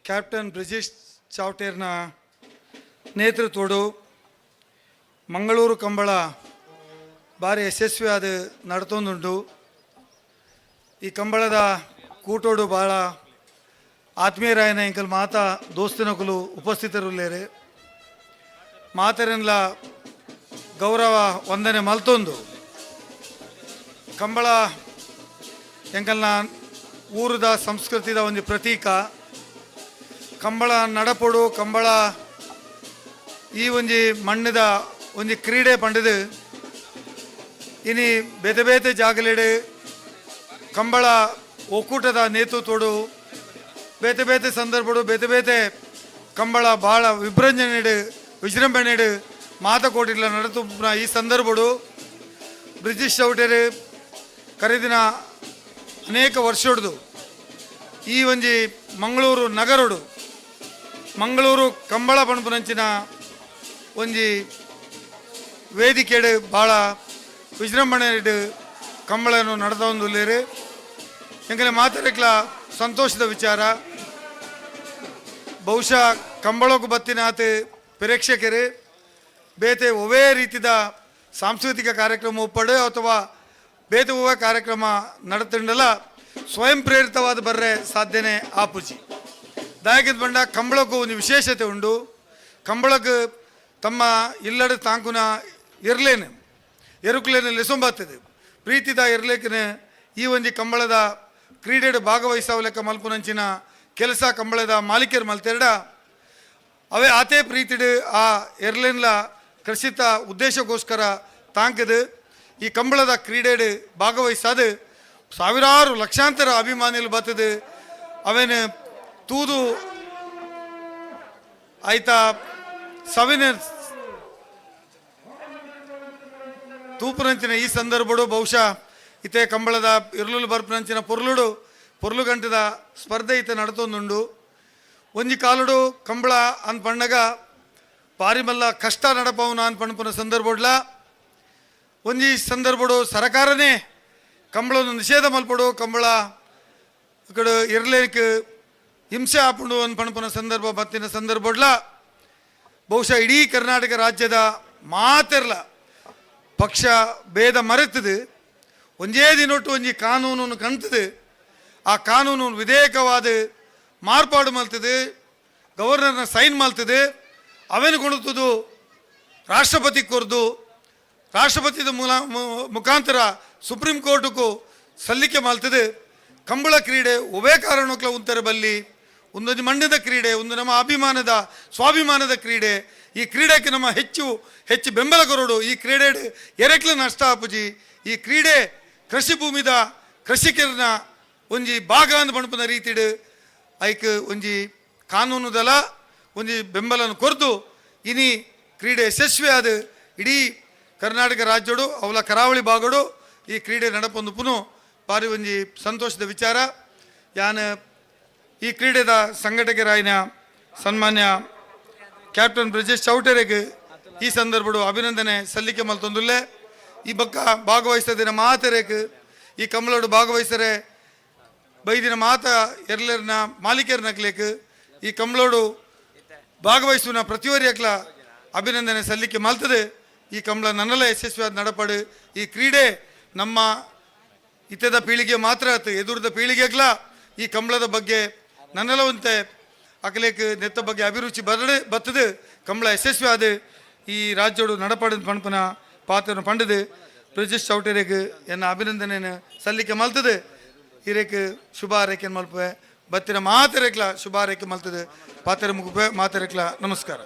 ಕ್ಯಾಪ್ಟನ್ ಬ್ರಿಜೇಶ್ ಚಾವ್ಟೇರ್ನ ನೇತೃತ್ವಡು ಮಂಗಳೂರು ಕಂಬಳ ಭಾರಿ ಯಶಸ್ವಿಯಾದ ನಡತೊಂದುಂಟು. ಈ ಕಂಬಳದ ಕೂಟೋಡು ಭಾಳ ಆತ್ಮೀಯರಾಯನ ಎಂಕಲ್ ಮಾತಾ ದೋಸ್ತಿನಕುಲು ಉಪಸ್ಥಿತರುಲ್ಲೇರೆ ಮಾತರೆನ್ಲ ಗೌರವ ವಂದನೆ ಮಲ್ತೊಂದು ಕಂಬಳ ಎಂಕಲ್ನ ಊರದ ಸಂಸ್ಕೃತಿದ ಒಂದು ಪ್ರತೀಕ. ಕಂಬಳ ನಡಪೊಡು ಕಂಬಳ ಈ ಒಂಜಿ ಮಣ್ಣದ ಒಂಜಿ ಕ್ರೀಡೆ ಪಂಡದು ಇನಿ ಬೇತೆ ಬೇತೆ ಜಾಗಲೆಡು ಕಂಬಳ ಒಕ್ಕೂಟದ ನೇತೃತ್ವಡು ಬೇತೆ ಬೇತೆ ಸಂದರ್ಭಡು ಬೇತೆ ಬೇತೆ ಕಂಬಳ ಭಾಳ ವಿಭ್ರಂಜನೆಡು ವಿಜೃಂಭಣೆಡು ಮಾತಕೋಟಿಲ ನಡತು ಈ ಸಂದರ್ಭಡು ಬ್ರಿಜೇಶ್ ಚೌಟೇರು ಕರೆದಿನ ಅನೇಕ ವರ್ಷಡ್ದು ಈ ಒಂಜಿ ಮಂಗಳೂರು ನಗರಡು ಮಂಗಳೂರು ಕಂಬಳ ಪಣಪುನಂಚಿನ ಒಂಜಿ ವೇದಿಕೆಡ್ ಭಾಳ ವಿಜೃಂಭಣೆಡ್ ಕಂಬಳನು ನಡೆದೊಂದುಲ್ಲೇರು. ಎಂಕಲೆ ಮಾತಾಡಕ್ಲ ಸಂತೋಷದ ವಿಚಾರ. ಬಹುಶಃ ಕಂಬಳಕ್ಕೂ ಬತ್ತಿನಾತ್ ಪ್ರೇಕ್ಷಕರು ಬೇತೆ ಒವೇ ರೀತಿದ ಸಾಂಸ್ಕೃತಿಕ ಕಾರ್ಯಕ್ರಮ ಒಪ್ಪಡು ಅಥವಾ ಬೇತೆ ಒವೇ ಕಾರ್ಯಕ್ರಮ ನಡತಂಡಲ ಸ್ವಯಂ ಪ್ರೇರಿತವಾದ ಬರ್ರೆ ಸಾಧ್ಯನೇ ಆಪುಜಿ. ದಾಯಕದ ಬಂಡ ಕಂಬಳಕ್ಕೂ ಒಂದು ವಿಶೇಷತೆ ಉಂಡು. ಕಂಬಳಕ್ಕೆ ತಮ್ಮ ಇಲ್ಲಡ ತಾಂಕುನ ಇರ್ಲೇನು ಎರುಕ್ಲೇನು ಲೆಸೊಂಬಾಗ್ತದೆ ಪ್ರೀತಿದ ಇರ್ಲೇಕನ ಈ ಒಂಜಿ ಕಂಬಳದ ಕ್ರೀಡೆಡ್ ಭಾಗವಹಿಸವಲೆಕ್ಕ ಮಲ್ಪುನಂಚಿನ ಕೆಲಸ ಕಂಬಳದ ಮಾಲೀಕರು ಮಲ್ತೆರಡ ಅವೇ ಆತೇ ಪ್ರೀತಿಡು ಆ ಎರ್ಲೇನ್ಲ ಕೃಷಿತ ಉದ್ದೇಶಕ್ಕೋಸ್ಕರ ತಾಂಕದು ಈ ಕಂಬಳದ ಕ್ರೀಡೆಡ್ ಭಾಗವಹಿಸದು ಸಾವಿರಾರು ಲಕ್ಷಾಂತರ ಅಭಿಮಾನಿಗಳು ಬರ್ತದೆ. ಅವೇನು ತೂದು ಆಯ್ತಾ ಸವಿನ ತೂಪುನಂಚಿನ ಈ ಸಂದರ್ಭಡು ಬಹುಶಃ ಇತ್ತೆ ಕಂಬಳದ ಇರ್ಲುಲು ಬರ್ಪುನಂಚಿನ ಪೊರ್ಲುಡು ಪೊರ್ಲು ಗಂಟದ ಸ್ಪರ್ಧೆ ಇತ್ತೆ ನಡತೊಂದುಂಡು. ಒಂಜಿ ಕಾಲುಡು ಕಂಬಳ ಅನ್ ಪಣ್ಣಗ ಪಾರಿಮಲ್ಲ ಕಷ್ಟ ನಡಪವನ ಅನ್ ಪಣಪುನ ಸಂದರ್ಭಡ್ಲ ಒಂಜಿ ಸಂದರ್ಭಡು ಸರಕಾರನೇ ಕಂಬಳನ್ನು ನಿಷೇಧ ಮಲ್ಪಡು ಕಂಬಳ ಕಡೆ ಇರ್ಲೇಕ್ ಹಿಂಸೆ ಆಪುಂಡು ಅನ್ ಪಣಪುನ ಸಂದರ್ಭ ಬತ್ತಿನ ಸಂದರ್ಭಡ್ಲ ಬಹುಶಃ ಇಡೀ ಕರ್ನಾಟಕ ರಾಜ್ಯದ ಮಾತೆರ್ಲ ಪಕ್ಷ ಭೇದ ಮರೆತದೆ ಒಂಜೇ ದಿನೊಟ್ಟು ಒಂಜಿ ಕಾನೂನನ್ನು ಕಂತದೆ ಆ ಕಾನೂನು ವಿಧೇಯಕವಾದ ಮಾರ್ಪಾಡು ಮಲ್ತದೆ ಗವರ್ನರ್ನ ಸೈನ್ ಮಲ್ತದೆ ಅವೇನು ಕೊಡುತ್ತದು ರಾಷ್ಟ್ರಪತಿ ಕೊರ್ದು ರಾಷ್ಟ್ರಪತಿದ ಮುಖಾಂತರ ಸುಪ್ರೀಂ ಕೋರ್ಟ್ಗೂ ಸಲ್ಲಿಕೆ ಮಲ್ತದೆ. ಕಂಬಳ ಕ್ರೀಡೆ ಒವೇ ಕಾರಣಕ್ಲ ಉಂತರ ಬಲ್ಲಿ ಒಂದೊಂದು ಮಂಡ್ಯದ ಕ್ರೀಡೆ ಒಂದು ನಮ್ಮ ಅಭಿಮಾನದ ಸ್ವಾಭಿಮಾನದ ಕ್ರೀಡೆ. ಈ ಕ್ರೀಡೆಗೆ ನಮ್ಮ ಹೆಚ್ಚು ಹೆಚ್ಚು ಬೆಂಬಲ ಕೊರೋಡು. ಈ ಕ್ರೀಡೆ ಎರೆಕ್ಲ ನಷ್ಟ ಆಪುಜಿ. ಈ ಕ್ರೀಡೆ ಕೃಷಿ ಭೂಮಿದ ಕೃಷಿಕರನ ಒಂಜಿ ಭಾಗ ಅಂದ್ ಪಣಪುನ ರೀತಿಡು ಐಕ್ ಒಂಜಿ ಕಾನೂನುದಲ ಒಂಜಿ ಬೆಂಬಲನ ಕೊರ್ದು ಇನಿ ಕ್ರೀಡೆ ಯಶಸ್ವಿ ಆದ ಇಡೀ ಕರ್ನಾಟಕ ರಾಜ್ಯಡು ಅವಲ ಕರಾವಳಿ ಭಾಗಡು ಈ ಕ್ರೀಡೆ ನಡಪೊಂದು ಪುನು ಬಾರಿ ಒಂಜಿ ಸಂತೋಷದ ವಿಚಾರ. ಯಾನ್ ಈ ಕ್ರೀಡೆದ ಸಂಘಟಕರಾಯಿನ ಸನ್ಮಾನ್ಯ ಕ್ಯಾಪ್ಟನ್ ಬ್ರಜೇಶ್ ಚೌಟರೆಗ್ ಈ ಸಂದರ್ಭಡು ಅಭಿನಂದನೆ ಸಲ್ಲಿಕೆ ಮಲ್ತೊಂದುಲ್ಲೆ. ಈ ಬಕ್ಕ ಭಾಗವಹಿಸದಿನ ಮಾತರೇಕ್ ಈ ಕಮಲೋಡು ಭಾಗವಹಿಸರೆ ಬೈದಿನ ಮಾತ ಎರ್ಲೆರ್ನ ಮಾಲೀಕರ್ನಕ್ಲೇಕ್ ಈ ಕಮಲೋಡು ಭಾಗವಹಿಸುವ ಪ್ರತಿಯೊರಿಯಕ್ಲ ಅಭಿನಂದನೆ ಸಲ್ಲಿಕೆ ಮಲ್ತದೆ. ಈ ಕಮಲ ನನ್ನೆಲ್ಲ ಯಶಸ್ವಿಯಾದ ನಡಪಡು. ಈ ಕ್ರೀಡೆ ನಮ್ಮ ಇತದ ಪೀಳಿಗೆ ಮಾತ್ರ ಆತು ಎದುರದ ಪೀಳಿಗೆಗ್ಲ ಈ ಕಂಬಳದ ಬಗ್ಗೆ ನನ್ನೆಲ್ಲ ಒಂತೆ ಅಕಲೇಕ್ ನೆತ್ತ ಬಗ್ಗೆ ಅಭಿರುಚಿ ಬರ್ತದೆ. ಕಂಬಳ ಯಶಸ್ವಿ ಆದ ಈ ರಾಜ್ಯೋಡು ನಡಪಡ ಪಣಪನ ಪಾತ್ರ ಪಂಡದು ಬ್ರಜೇಶ್ ಚೌಟರೆಗ್ ಎನ್ನ ಅಭಿನಂದನೆಯನ್ನು ಸಲ್ಲಿಕೆ ಮಲ್ತದೆ. ಹಿರೇಕ್ ಶುಭ ಹಾರೈಕೆ ಮಲ್ಪೆ ಬತ್ತಿನ ಮಾತೆರೆಕ್ಲ ಶುಭ ಹಾರೈಕೆ ಮಲ್ತದೆ. ಪಾತ್ರ ಮುಗುಪೆ ಮಾತೆರೆಕ್ಲ ನಮಸ್ಕಾರ.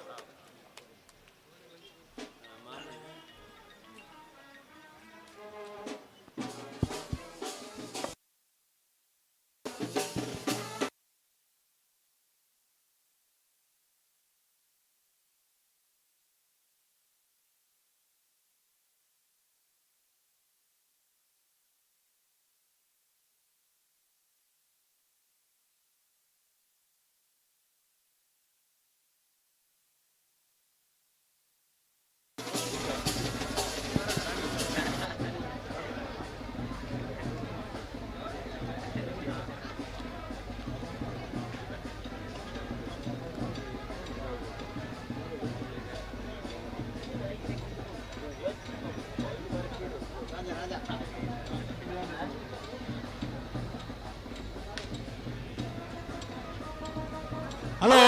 ಹಲೋ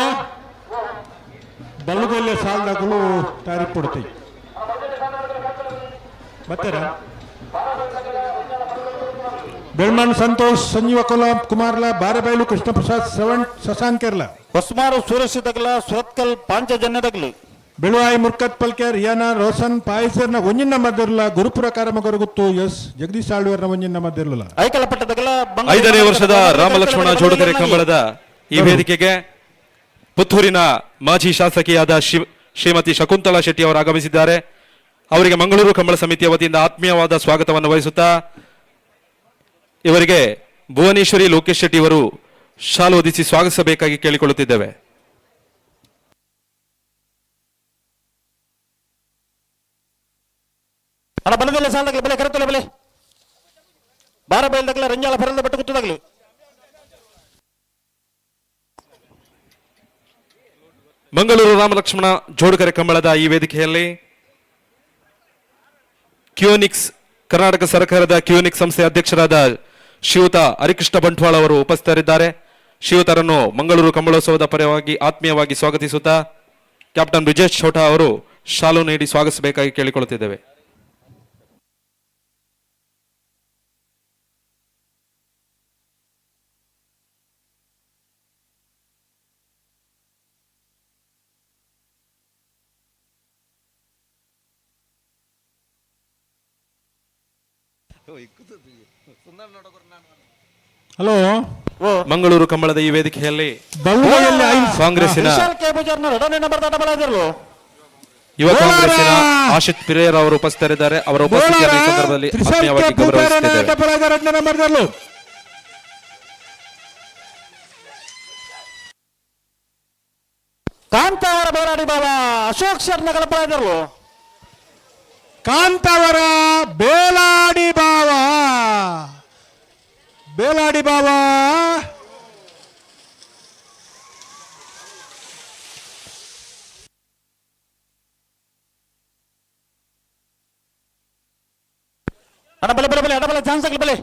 ಬಲ್ಲುಗೊಲ್ಲೆ ಸಾಲದಾಗಲೂ ತಾರೀಫ್ ಕೊಡ್ತೀವಿ ಬರ್ತಾರ. ಬೆಳ್ಮಣ್ ಸಂತೋಷ್, ಸಂಜೀವ ಕೊಲ ಕುಮಾರ್ಲ, ಬಾರೆಬೈಲು ಕೃಷ್ಣಪ್ರಸಾದ್, ಶ್ರವಣ್ ಶಶಾಂಕರ್ಲ, ಹೊಸ್ಮಾರು ಸುರೇಶ್ ದಗ್ಲ, ಸುರತ್ಕಲ್ ಪಾಂಚಜನ್ಯ ದಗ್ಲು, ಬೆಳುವಾಯಿ ಮುರ್ಕತ್ ಪಲ್ಕೇರ್, ರಿಯಾನ ರೋಷನ್ ಪಾಯಸರ್ನ ಒಂಜಿನ ಮದ್ದಿರಲ, ಗುರುಪುರ ಕಾರಮಗರಗುತ್ತು ಎಸ್ ಜಗದೀಶ್ ಆಳ್ವರ್ನ ಒಂಜಿನ ಮದ್ದಿರಲಿಲ್ಲ. ಐಕಲಪಟ್ಟದಗಲ 5ನೇ ವರ್ಷದ ರಾಮಲಕ್ಷ್ಮಣ ಜೋಡಕರೆ ಕಂಬಳದ ಈ ವೇದಿಕೆಗೆ ಪುತ್ತೂರಿನ ಮಾಜಿ ಶಾಸಕಿಯಾದ ಶ್ರೀಮತಿ ಶಕುಂತಲಾ ಶೆಟ್ಟಿ ಅವರು ಆಗಮಿಸಿದ್ದಾರೆ. ಅವರಿಗೆ ಮಂಗಳೂರು ಕಂಬಳ ಸಮಿತಿಯ ವತಿಯಿಂದ ಆತ್ಮೀಯವಾದ ಸ್ವಾಗತವನ್ನು ವಹಿಸುತ್ತಾ ಇವರಿಗೆ ಭುವನೇಶ್ವರಿ ಲೋಕೇಶ್ ಶೆಟ್ಟಿ ಅವರು ಶಾಲು ಹೊದಿಸಿ ಸ್ವಾಗತಿಸಬೇಕಾಗಿ ಕೇಳಿಕೊಳ್ಳುತ್ತಿದ್ದೇವೆ. ಅಣ್ಣ ಬಲದಲ್ಲೇ ಸಾಲದಾಗಲಿ ಬಲೆ ಕರೆತಲೆ ಬಲೆ ಬಾರ ಬಯಲ್ದಾಗಲ ರಂಜಾಲ ಫೆರಲ್ದ ಬಟ್ಟು ಗುತ್ತದಾಗಲಿ. ಮಂಗಳೂರು ರಾಮಲಕ್ಷ್ಮಣ ಜೋಡುಕರೆ ಕಂಬಳದ ಈ ವೇದಿಕೆಯಲ್ಲಿ ಕ್ಯೂನಿಕ್ಸ್ ಕರ್ನಾಟಕ ಸರ್ಕಾರದ ಕ್ಯೂನಿಕ್ಸ್ ಸಂಸ್ಥೆಯ ಅಧ್ಯಕ್ಷರಾದ ಶ್ರೀಯುತ ಹರಿಕೃಷ್ಣ ಬಂಟ್ವಾಳ ಅವರು ಉಪಸ್ಥಿತರಿದ್ದಾರೆ. ಶ್ರೀಯುತರನ್ನು ಮಂಗಳೂರು ಕಂಬಳೋತ್ಸವದ ಪರವಾಗಿ ಆತ್ಮೀಯವಾಗಿ ಸ್ವಾಗತಿಸುತ್ತಾ ಕ್ಯಾಪ್ಟನ್ ಬ್ರಿಜೇಶ್ ಛೋಟಾ ಅವರು ಶಾಲು ನೀಡಿ ಸ್ವಾಗತಿಸಬೇಕಾಗಿ ಕೇಳಿಕೊಳ್ಳುತ್ತಿದ್ದೇವೆ. ಹಲೋ, ಮಂಗಳೂರು ಕಂಬಳದ ಈ ವೇದಿಕೆಯಲ್ಲಿ ಕಾಂಗ್ರೆಸ್ಸಿನ ಯುವ ಕಾಂಗ್ರೆಸ್ಸಿನ ಆಶಿತ್ ಪಿರೇರ್ ಅವರು ಉಪಸ್ಥಿತರಿದ್ದಾರೆ. ಅವರ ಉಪಸ್ಥಿತಿಯನ್ನು ಈ ಸಂದರ್ಭದಲ್ಲಿ ಆತ್ಮೀಯವಾಗಿ ಗೌರವಿಸುತ್ತಿದ್ದೇವೆ. ಕಾಂತಾವರ ಬೇಲಾಡಿ ಬಾಬಾ ಅಶೋಕ್ ಶರ್ಮ ಕಲಪಲಾದರು. ಕಾಂತಾವರ ಬೇಲಾಡಿ ಬಾವ, ಬೇಲಾಡಿ ಬಾವ. ಅಣ್ಣ ಬಲೆ ಬಲೆ ಬಲೆ ಅಣ್ಣ ಬಲೆ ಚಾನ್ಸ್ ಆಗಲಿ ಬಲೆ.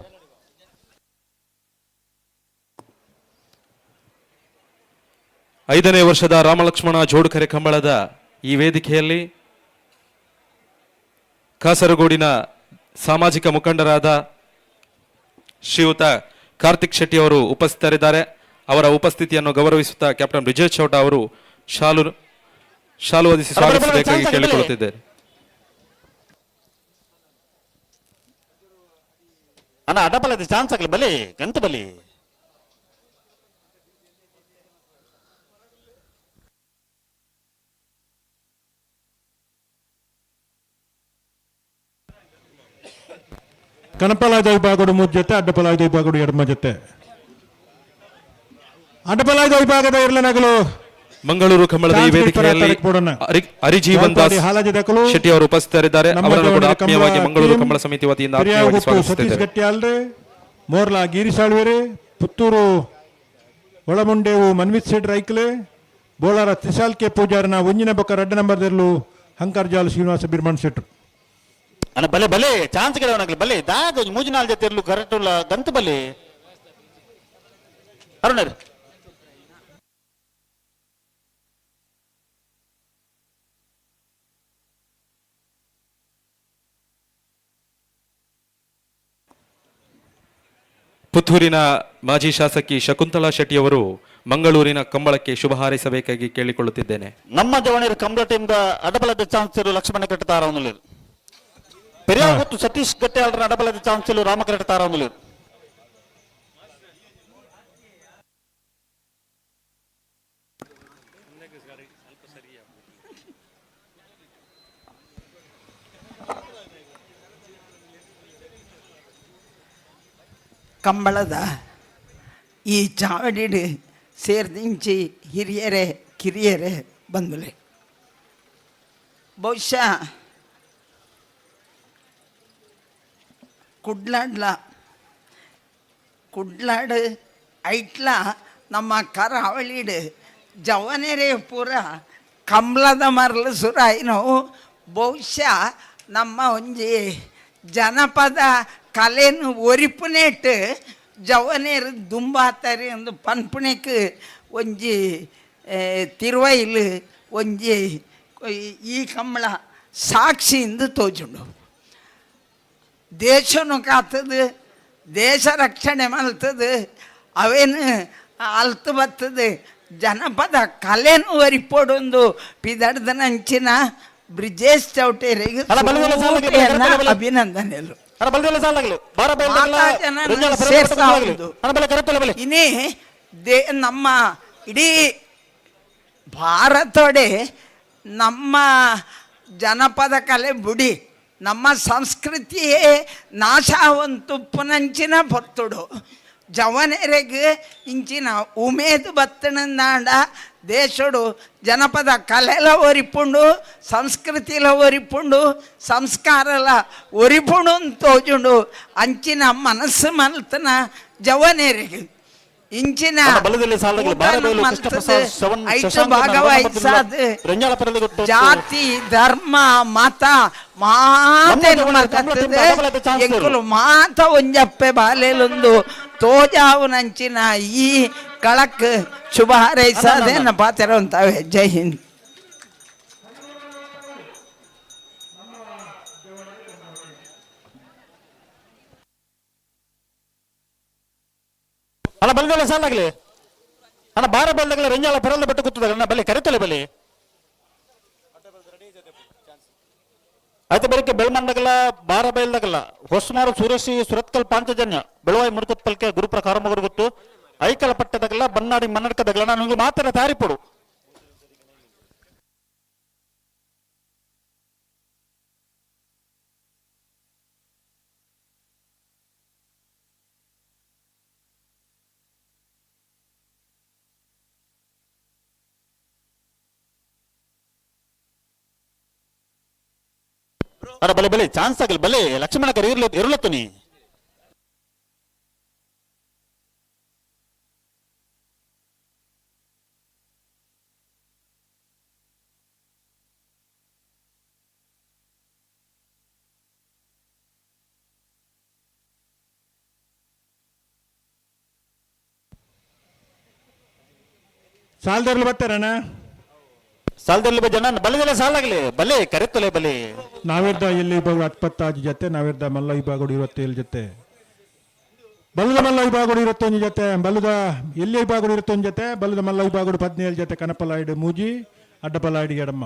5ನೇ ವರ್ಷದ ರಾಮಲಕ್ಷ್ಮಣ ಜೋಡುಕರೆ ಕಂಬಳದ ಈ ವೇದಿಕೆಯಲ್ಲಿ ಕಾಸರಗೋಡಿನ ಸಾಮಾಜಿಕ ಮುಖಂಡರಾದ ಶ್ರೀಯುತ ಕಾರ್ತಿಕ್ ಶೆಟ್ಟಿ ಅವರು ಉಪಸ್ಥಿತರಿದ್ದಾರೆ. ಅವರ ಉಪಸ್ಥಿತಿಯನ್ನು ಗೌರವಿಸುತ್ತಾ ಕ್ಯಾಪ್ಟನ್ ವಿಜಯ್ ಚೌಟ ಅವರು ಶಾಲು ಹೊದಿಸಿ ಸ್ವಾಗತಿಸಬೇಕಾಗಿ ಕೇಳಿಕೊಳ್ಳುತ್ತಿದ್ದೇನೆ. ಅಣ್ಣ ಅಡಬಲ ಚಾನ್ಸ್ ಆಗಲಿ ಬಲಿ ಗಂತ ಬಲಿ. ಕಣಪಲಾಯ್ದ ವಿಭಾಗಡು 3 ಜೊತೆ, ಅಡ್ಡಪಲಾಯ್ದ ವಿಭಾಗಡು 2 ಜೊತೆ. ಅಡ್ಡಪಲಾಯ್ದ ವಿಭಾಗದ ಇರ್ಲನಗಲು ಮಂಗಳೂರು ಕಂಬಳದ ಈ ವೇದಿಕೆಯಲ್ಲಿ ಹರಿಜೀವನ್ ದಾಸ್ ಶೆಟ್ಟಿ ಅವರು ಉಪಸ್ಥಿತರಿದ್ದಾರೆ. ಅವರನ್ನು ಕೂಡ ಆತ್ಮೀಯವಾಗಿ ಮಂಗಳೂರು ಕಂಬಳ ಸಮಿತಿ ವತಿಯಿಂದ ಆತ್ಮೀಯವಾಗಿ ಸ್ವಾಗತಿಸುತ್ತಿದ್ದೇವೆ. ಸತೀಶ್ ಗಟ್ಟಿಯಾಲ್ರೆ, ಮೋರ್ಲಾ ಗಿರಿಸಾಳ್ವೆರೆ, ಪುತ್ತೂರು ಒಳಮುಂಡೇವು ಮನ್ವಿತ್ ಶೆಟ್ ರೈಕ್ಲೆ, ಬೋಳಾರ ತ್ರಿಶಾಲ್ ಕೆ ಪೂಜಾರನ ಒಂಜಿನ ಬೊಕ್ಕ 2 ನಂಬರ್ದಲ್ಲೂ ಹಂಕರ್ಜಾಲ್ ಶ್ರೀನಿವಾಸ ಬಿರ್ಮಣ್ ಶೆಟ್ರು. ಅಣ್ಣ ಬಲೆ ಬಲೆ ಚಾನ್ಸ್ ಗಿಡವನಾಗ್ಲಿ ಬಲೆ ದಾಗ ಮೂಜು ನಾಲ್ಕು ಜೊತೆ ಇರ್ಲು ಕರೆಕ್ಟ್ ಉಲ್ಲ ಗಂತು ಬಲೆ ಅರುಣರ್. ಪುತ್ತೂರಿನ ಮಾಜಿ ಶಾಸಕಿ ಶಕುಂತಲಾ ಶೆಟ್ಟಿಯವರು ಮಂಗಳೂರಿನ ಕಂಬಳಕ್ಕೆ ಶುಭ ಹಾರೈಸಬೇಕಾಗಿ ಕೇಳಿಕೊಳ್ಳುತ್ತಿದ್ದೇನೆ. ನಮ್ಮ ಜವಣಿಯರು ಕಂಬಳ ಟೀಮ್ ಅಡಬಲದ ಚಾನ್ಸ್ ಲಕ್ಷ್ಮಣ ಕಟ್ಟತಾರ ಪೆರಿಯಾರ್ ಗೊತ್ತು ಸತೀಶ್ ಗಟ್ಟೆ ಅಡಬಲದ ಚಾನ್ಸ್ ರಾಮಕರೆಟ್ಟ ತಾರ. ಕಂಬಳದ ಈ ಚಾವಡಿಡು ಸೇರ್ದಿಂಚಿ ಹಿರಿಯರೇ ಕಿರಿಯರೇ ಬಂದುಲೆ ಬಹುಶಃ ಕುಡ್ಲಾಡ್ಲ ಕುಡ್ಲಾಡು ಐಟ್ಲ ನಮ್ಮ ಕರಾವಳಿಡು ಜವನೆರೆ ಪೂರ ಕಂಬಳದ ಮರಳು ಸುರಾಯಿನವು. ಬಹುಶಃ ನಮ್ಮ ಒಂಜಿ ಜನಪದ ಕಲೆನು ಒರಿಪುನೇಟ್ ಜವನೇರು ದುಂಬಾತಾರೆ ಒಂದು ಪನ್ಪುಣೆಕ್ ಒಂಜಿ ತಿರುವೈಲು ಒಂಜಿ ಈ ಕಂಬಳ ಸಾಕ್ಷಿಯಿಂದ ತೋಜುಂಡು. ದೇಶನು ಕಾತದು, ದೇಶ ರಕ್ಷಣೆ ಮಲ್ತದು, ಅವೇನು ಅಲ್ತು ಬರ್ತದೆ, ಜನಪದ ಕಲೆನು ಒರಿಪೊಡೊಂದು ಪಿದಡ್ದನಂಚಿನ ಬ್ರಿಜೇಶ್ ಚೌಟೇರಿಗೆ ಅಭಿನಂದನೆಗಳು. ಇನಿ ನಮ್ಮ ಇಡೀ ಭಾರತೋಡೆ ನಮ್ಮ ಜನಪದ ಕಲೆ ಬುಡಿ ನಮ್ಮ ಸಂಸ್ಕೃತಿಯೇ ನಾಶವಂತು ಪುನಂಚಿನ ಪೊರ್ತುಡು. ಜವನೆರೆಗ್ ಇಂಚಿನ ಉಮೇದು ಬತ್ತಣಂದಾಂಡ ದೇಶಡು ಜನಪದ ಕಲೆಲ ಒರಿಪುಂಡು, ಸಂಸ್ಕೃತಿಲ ಒರಿಪುಂಡು, ಸಂಸ್ಕಾರಲ ಒರಿಪುಂಡು ತೋಜುಂಡು. ಅಂಚಿನ ಮನಸ್ಸು ಮಲ್ತನ ಜವನೆರೆಗ್ ಇಂಚಿನ ಭಾಗವಹಿಸಾದ ಜಾತಿ ಧರ್ಮ ಮತ ಮಾತೇನು ಮಲ್ತದೆ ಎಂಕುಲು ಮಾತ ಒಂಜಪ್ಪೆ ಬಾಲೆಲೊಂದು ತೋಜಾವುನಂಚಿನ ಈ ಕಳಕ್ ಶುಭ ಹಾರೈಸದೇನ ಪಾತಿರುವಂತಾವೆ. ಜೈ ಹಿಂದ್. ಅಣ್ಣ ಬಲ್ದಲ್ಲ ಸಾಲಾಗ್ಲಿ ಅಣ್ಣ ಬಾರ ಬೆಲ್ದಾಗಲೇ ರಂಜಾಳ ಪೆರಲ್ದ ಬೆಟ್ಟ ಕೂತದಾಗ ಅಣ್ಣ ಬಲಿ ಕರೆತಲೆ ಬಲಿ ಆಯ್ತು. ಬೆಳಗ್ಗೆ ಬೆಳ್ಮಂಡಗಲ ಬಾರ ಬೈಲ್ದಾಗಲ್ಲ ಹೊಸ್ಮಾರು ಸುರೇಶಿ ಸುರತ್ಕಲ್ ಪಾಂಚಜನ್ಯ ಬೆಳವಾಯಿ ಮುರುಕತ್ ಪಲ್ಕೆ ಗುರುಪ್ರಕಾರ ಮಗರು ಗೊತ್ತು ಐಕಲ ಪಟ್ಟದಾಗಲ್ಲ ಬನ್ನಾಡಿ ಮನ್ನಡ್ಕದಾಗಲ್ಲ ನಾನು ಮಾತ್ರ ತಾರಿಪಡು. ಅರ ಬಲೆ ಬಲೆ ಚಾನ್ಸ್ ಆಗಲಿ ಬಲೆ ಲಕ್ಷ್ಮಣ ಕರೆ ಇರ್ಲ ಇರ್ಲತ್ತು ನೀ. ಸಾಲದರ್ಲು ಬರ್ತಾರಣ್ಣ? ಸಾಲದಲ್ಲಿ ಜನ ಬಲೆದಲ್ಲೇ ಸಾಲಾಗ್ಲಿ ಬಲೆ ಕರೆತ್ತಲೆ ಬಲೆ. ನಾವಿರ್ದ ಎಲ್ಲಿ ವಿಭಾಗ 26 ಜೊತೆ, ನಾವಿರ್ದ ಮಲ್ಲ ವಿಭಾಗಗಳು 27 ಜೊತೆ, ಬಲ್ಲದ ಮಲ್ಲ ವಿಭಾಗಗಳು 21 ಜೊತೆ, ಬಲ್ಲದ ಎಲ್ಲಿ ವಿಭಾಗಗಳು 21 ಜೊತೆ, ಬಲ್ಲದ ಮಲ್ಲ ವಿಭಾಗಗಳು 17 ಜೊತೆ. ಕನಪಲಾಯ್ಡು ಮೂಜಿ, ಅಡ್ಡಪಲಾಯ್ಡು ಎಡಮ್ಮ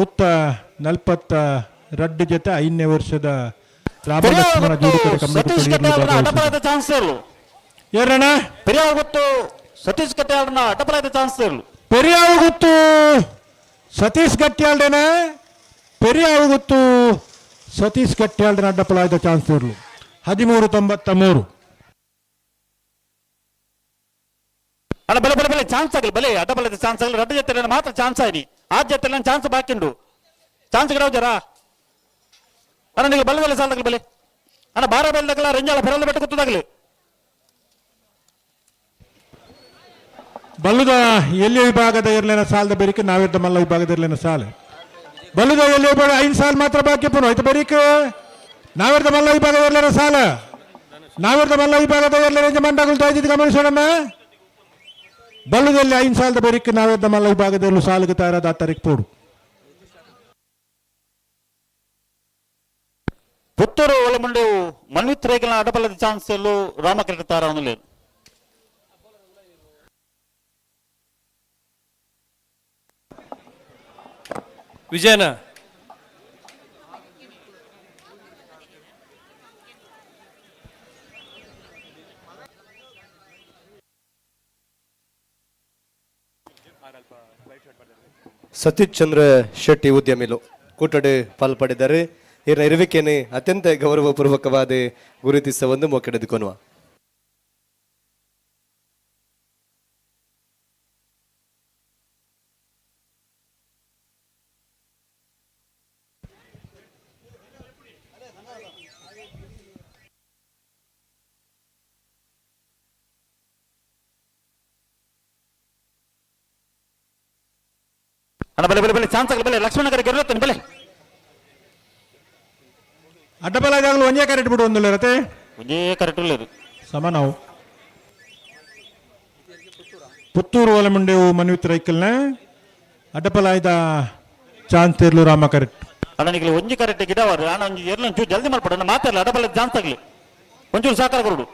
142 ಜೊತೆ. 5ನೇ ವರ್ಷದ ರಾಮಲಕ್ಷ್ಮಣ ಜೋಡಿಕಡೆ ಅಡ್ಡಪಲಾಯ್ದ ಚಾನ್ಸ್ ಇರಲು ಏರಣ್ಣ ಪೆರಿಯಾವ ಗೊತ್ತು ಸತೀಶ್ ಕಟ್ಟೆ ಅಡ್ಡಪಲಾಯ್ದ ಚಾನ್ಸ್ ಇರಲು ಪೆರಿಯಾವ ಗೊತ್ತು ಸತೀಶ್ ಗಟ್ಟಿಯಾಲ್ಡೇನ ಪೆರಿಯಾವ ಗೊತ್ತು ಸತೀಶ್ ಗಟ್ಟಿಯಾಲ್ಡನ ಅಡ್ಡಪಲಾಯ್ದ ಚಾನ್ಸ್ ಇರಲು 13.93. ಅಲ್ಲ ಬಲೆ ಬಲೆ ಬಲೆ ಚಾನ್ಸ್ ಆಗಲಿ ಬಲೆ ಅಡ್ಡಪಲಾಯ್ದ ಚಾನ್ಸ್ ಆಗಲಿ ರಡ್ಡು ಜೊತೆ ಮಾತ್ರ ಚಾನ್ಸ್ ಆಯ್ನಿ ಆ ಜೊತೆ ಚಾನ್ಸ್ ಬಾಕಿ ಉಂಡು ಚಾನ್ಸ್ ಗಿಡವು ಜರ ಅಣ್ಣ ನೀವು ಬಲ್ಲದಲ್ಲ ಸಾಲದಾಗಲಿ ಬಲೆ ಅಣ್ಣ ಬಾರ ಬೆಲ್ದಾಗಲ ರಂಜಾಳ ಪೆರಲ್ದ ಬೆಟ್ಟ ಕೂತದಾಗಲಿ. ಬಲ್ಲದ ಎಲ್ಲಿ ವಿಭಾಗದ ಇರ್ಲೇನ ಸಾಲದ ಬೆರಿಕೆ, ನಾವಿರ್ದ ಮಲ್ಲ ವಿಭಾಗದ ಇರ್ಲೇನ ಸಾಲ. ಬಲ್ಲದ ಎಲ್ಲಿ ವಿಭಾಗ 5 ಸಾಲ ಮಾತ್ರ ಬಾಕಿ ಪುನಃ ಆಯ್ತು ಬೆರಿಕೆ. ನಾವಿರ್ದ ಮಲ್ಲ ವಿಭಾಗದ ಇರ್ಲೇನ ಸಾಲ, ನಾವಿರ್ದ ಮಲ್ಲ ವಿಭಾಗದ ಇರ್ಲೇನ ಮಂಡಗಳು ತಾಯ್ದಿದ್ದು ಗಮನಿಸೋಣ. ಬಲ್ಲದಲ್ಲಿ 5 ಸಾಲದ ಬೆರಿಕೆ ನಾವಿರ್ದ ಮಲ್ಲ ವಿಭಾಗದ ಸಾಲಿಗೆ ತಯಾರಾದ ಆ ತಾರೀಕು ಪೋಡು. ಪುತ್ತೂರು ಒಳಮುಂಡು ಮನ್ವಿತ್ ರೇಗಲ ಅಡಬಲದ ಚಾನ್ಸ್ ಎಲ್ಲೂ ರಾಮಕೃಷ್ಣ ತಾರ ಅವನಲ್ಲಿ. ವಿಜಯನ ಸತೀಶ್ ಚಂದ್ರ ಶೆಟ್ಟಿ ಉದ್ಯಮಿಲು ಕೂಟಡೆ ಪಾಲ್ಪಡಿದ್ದಾರೆ. ಇವರ ಇರುವಿಕೆಯನ್ನು ಅತ್ಯಂತ ಗೌರವಪೂರ್ವಕವಾದ ಗುರುತಿಸ ಒಂದು ಮೊಕ್ಕೆಡೆದುಕೊನುವ. ಅಣ್ಣ ಬಲೆ ಬಲೆ ಬಲೆ ಚಾನ್ಸ್ ಆಗಲಿ ಬಲೆ ಲಕ್ಷ್ಮಣ ಕರೆ ಗೆಲ್ಲುತ್ತಾನೆ ಬಲೆ. ಅಡ್ಡಬಲ ಇದಾಗಲೂ ಒಂದೇ ಕರೆಕ್ಟ್ ಬಿಡು ಒಂದು ಇರತ್ತೆ, ಒಂದೇ ಕರೆಕ್ಟ್ ಇಲ್ಲ ಸಮ ನಾವು. ಪುತ್ತೂರು ಒಲಮುಂಡೆವು ಮನ್ವಿತ್ ರೈಕಲ್ನ ಅಡ್ಡಪಲಾಯ್ದ ಚಾನ್ಸ್ ಇರ್ಲು ರಾಮ ಕರೆಕ್ಟ್. ಅಣ್ಣ ಒಂಜಿ ಕರೆಕ್ಟ್ ಗಿಡವರು ಅಣ್ಣ ಒಂಜಿ ಎರ್ಲು ಒಂಚೂರು ಜಲ್ದಿ ಮಾಡ್ಪಡ ಅಣ್ಣ ಮಾತಾಡಲ್ಲ ಅಡ್ಡಬಲ ಚಾನ್ಸ್ ಆಗಲಿ ಒಂಚೂರು ಸಹಕಾರ ಕೊಡು.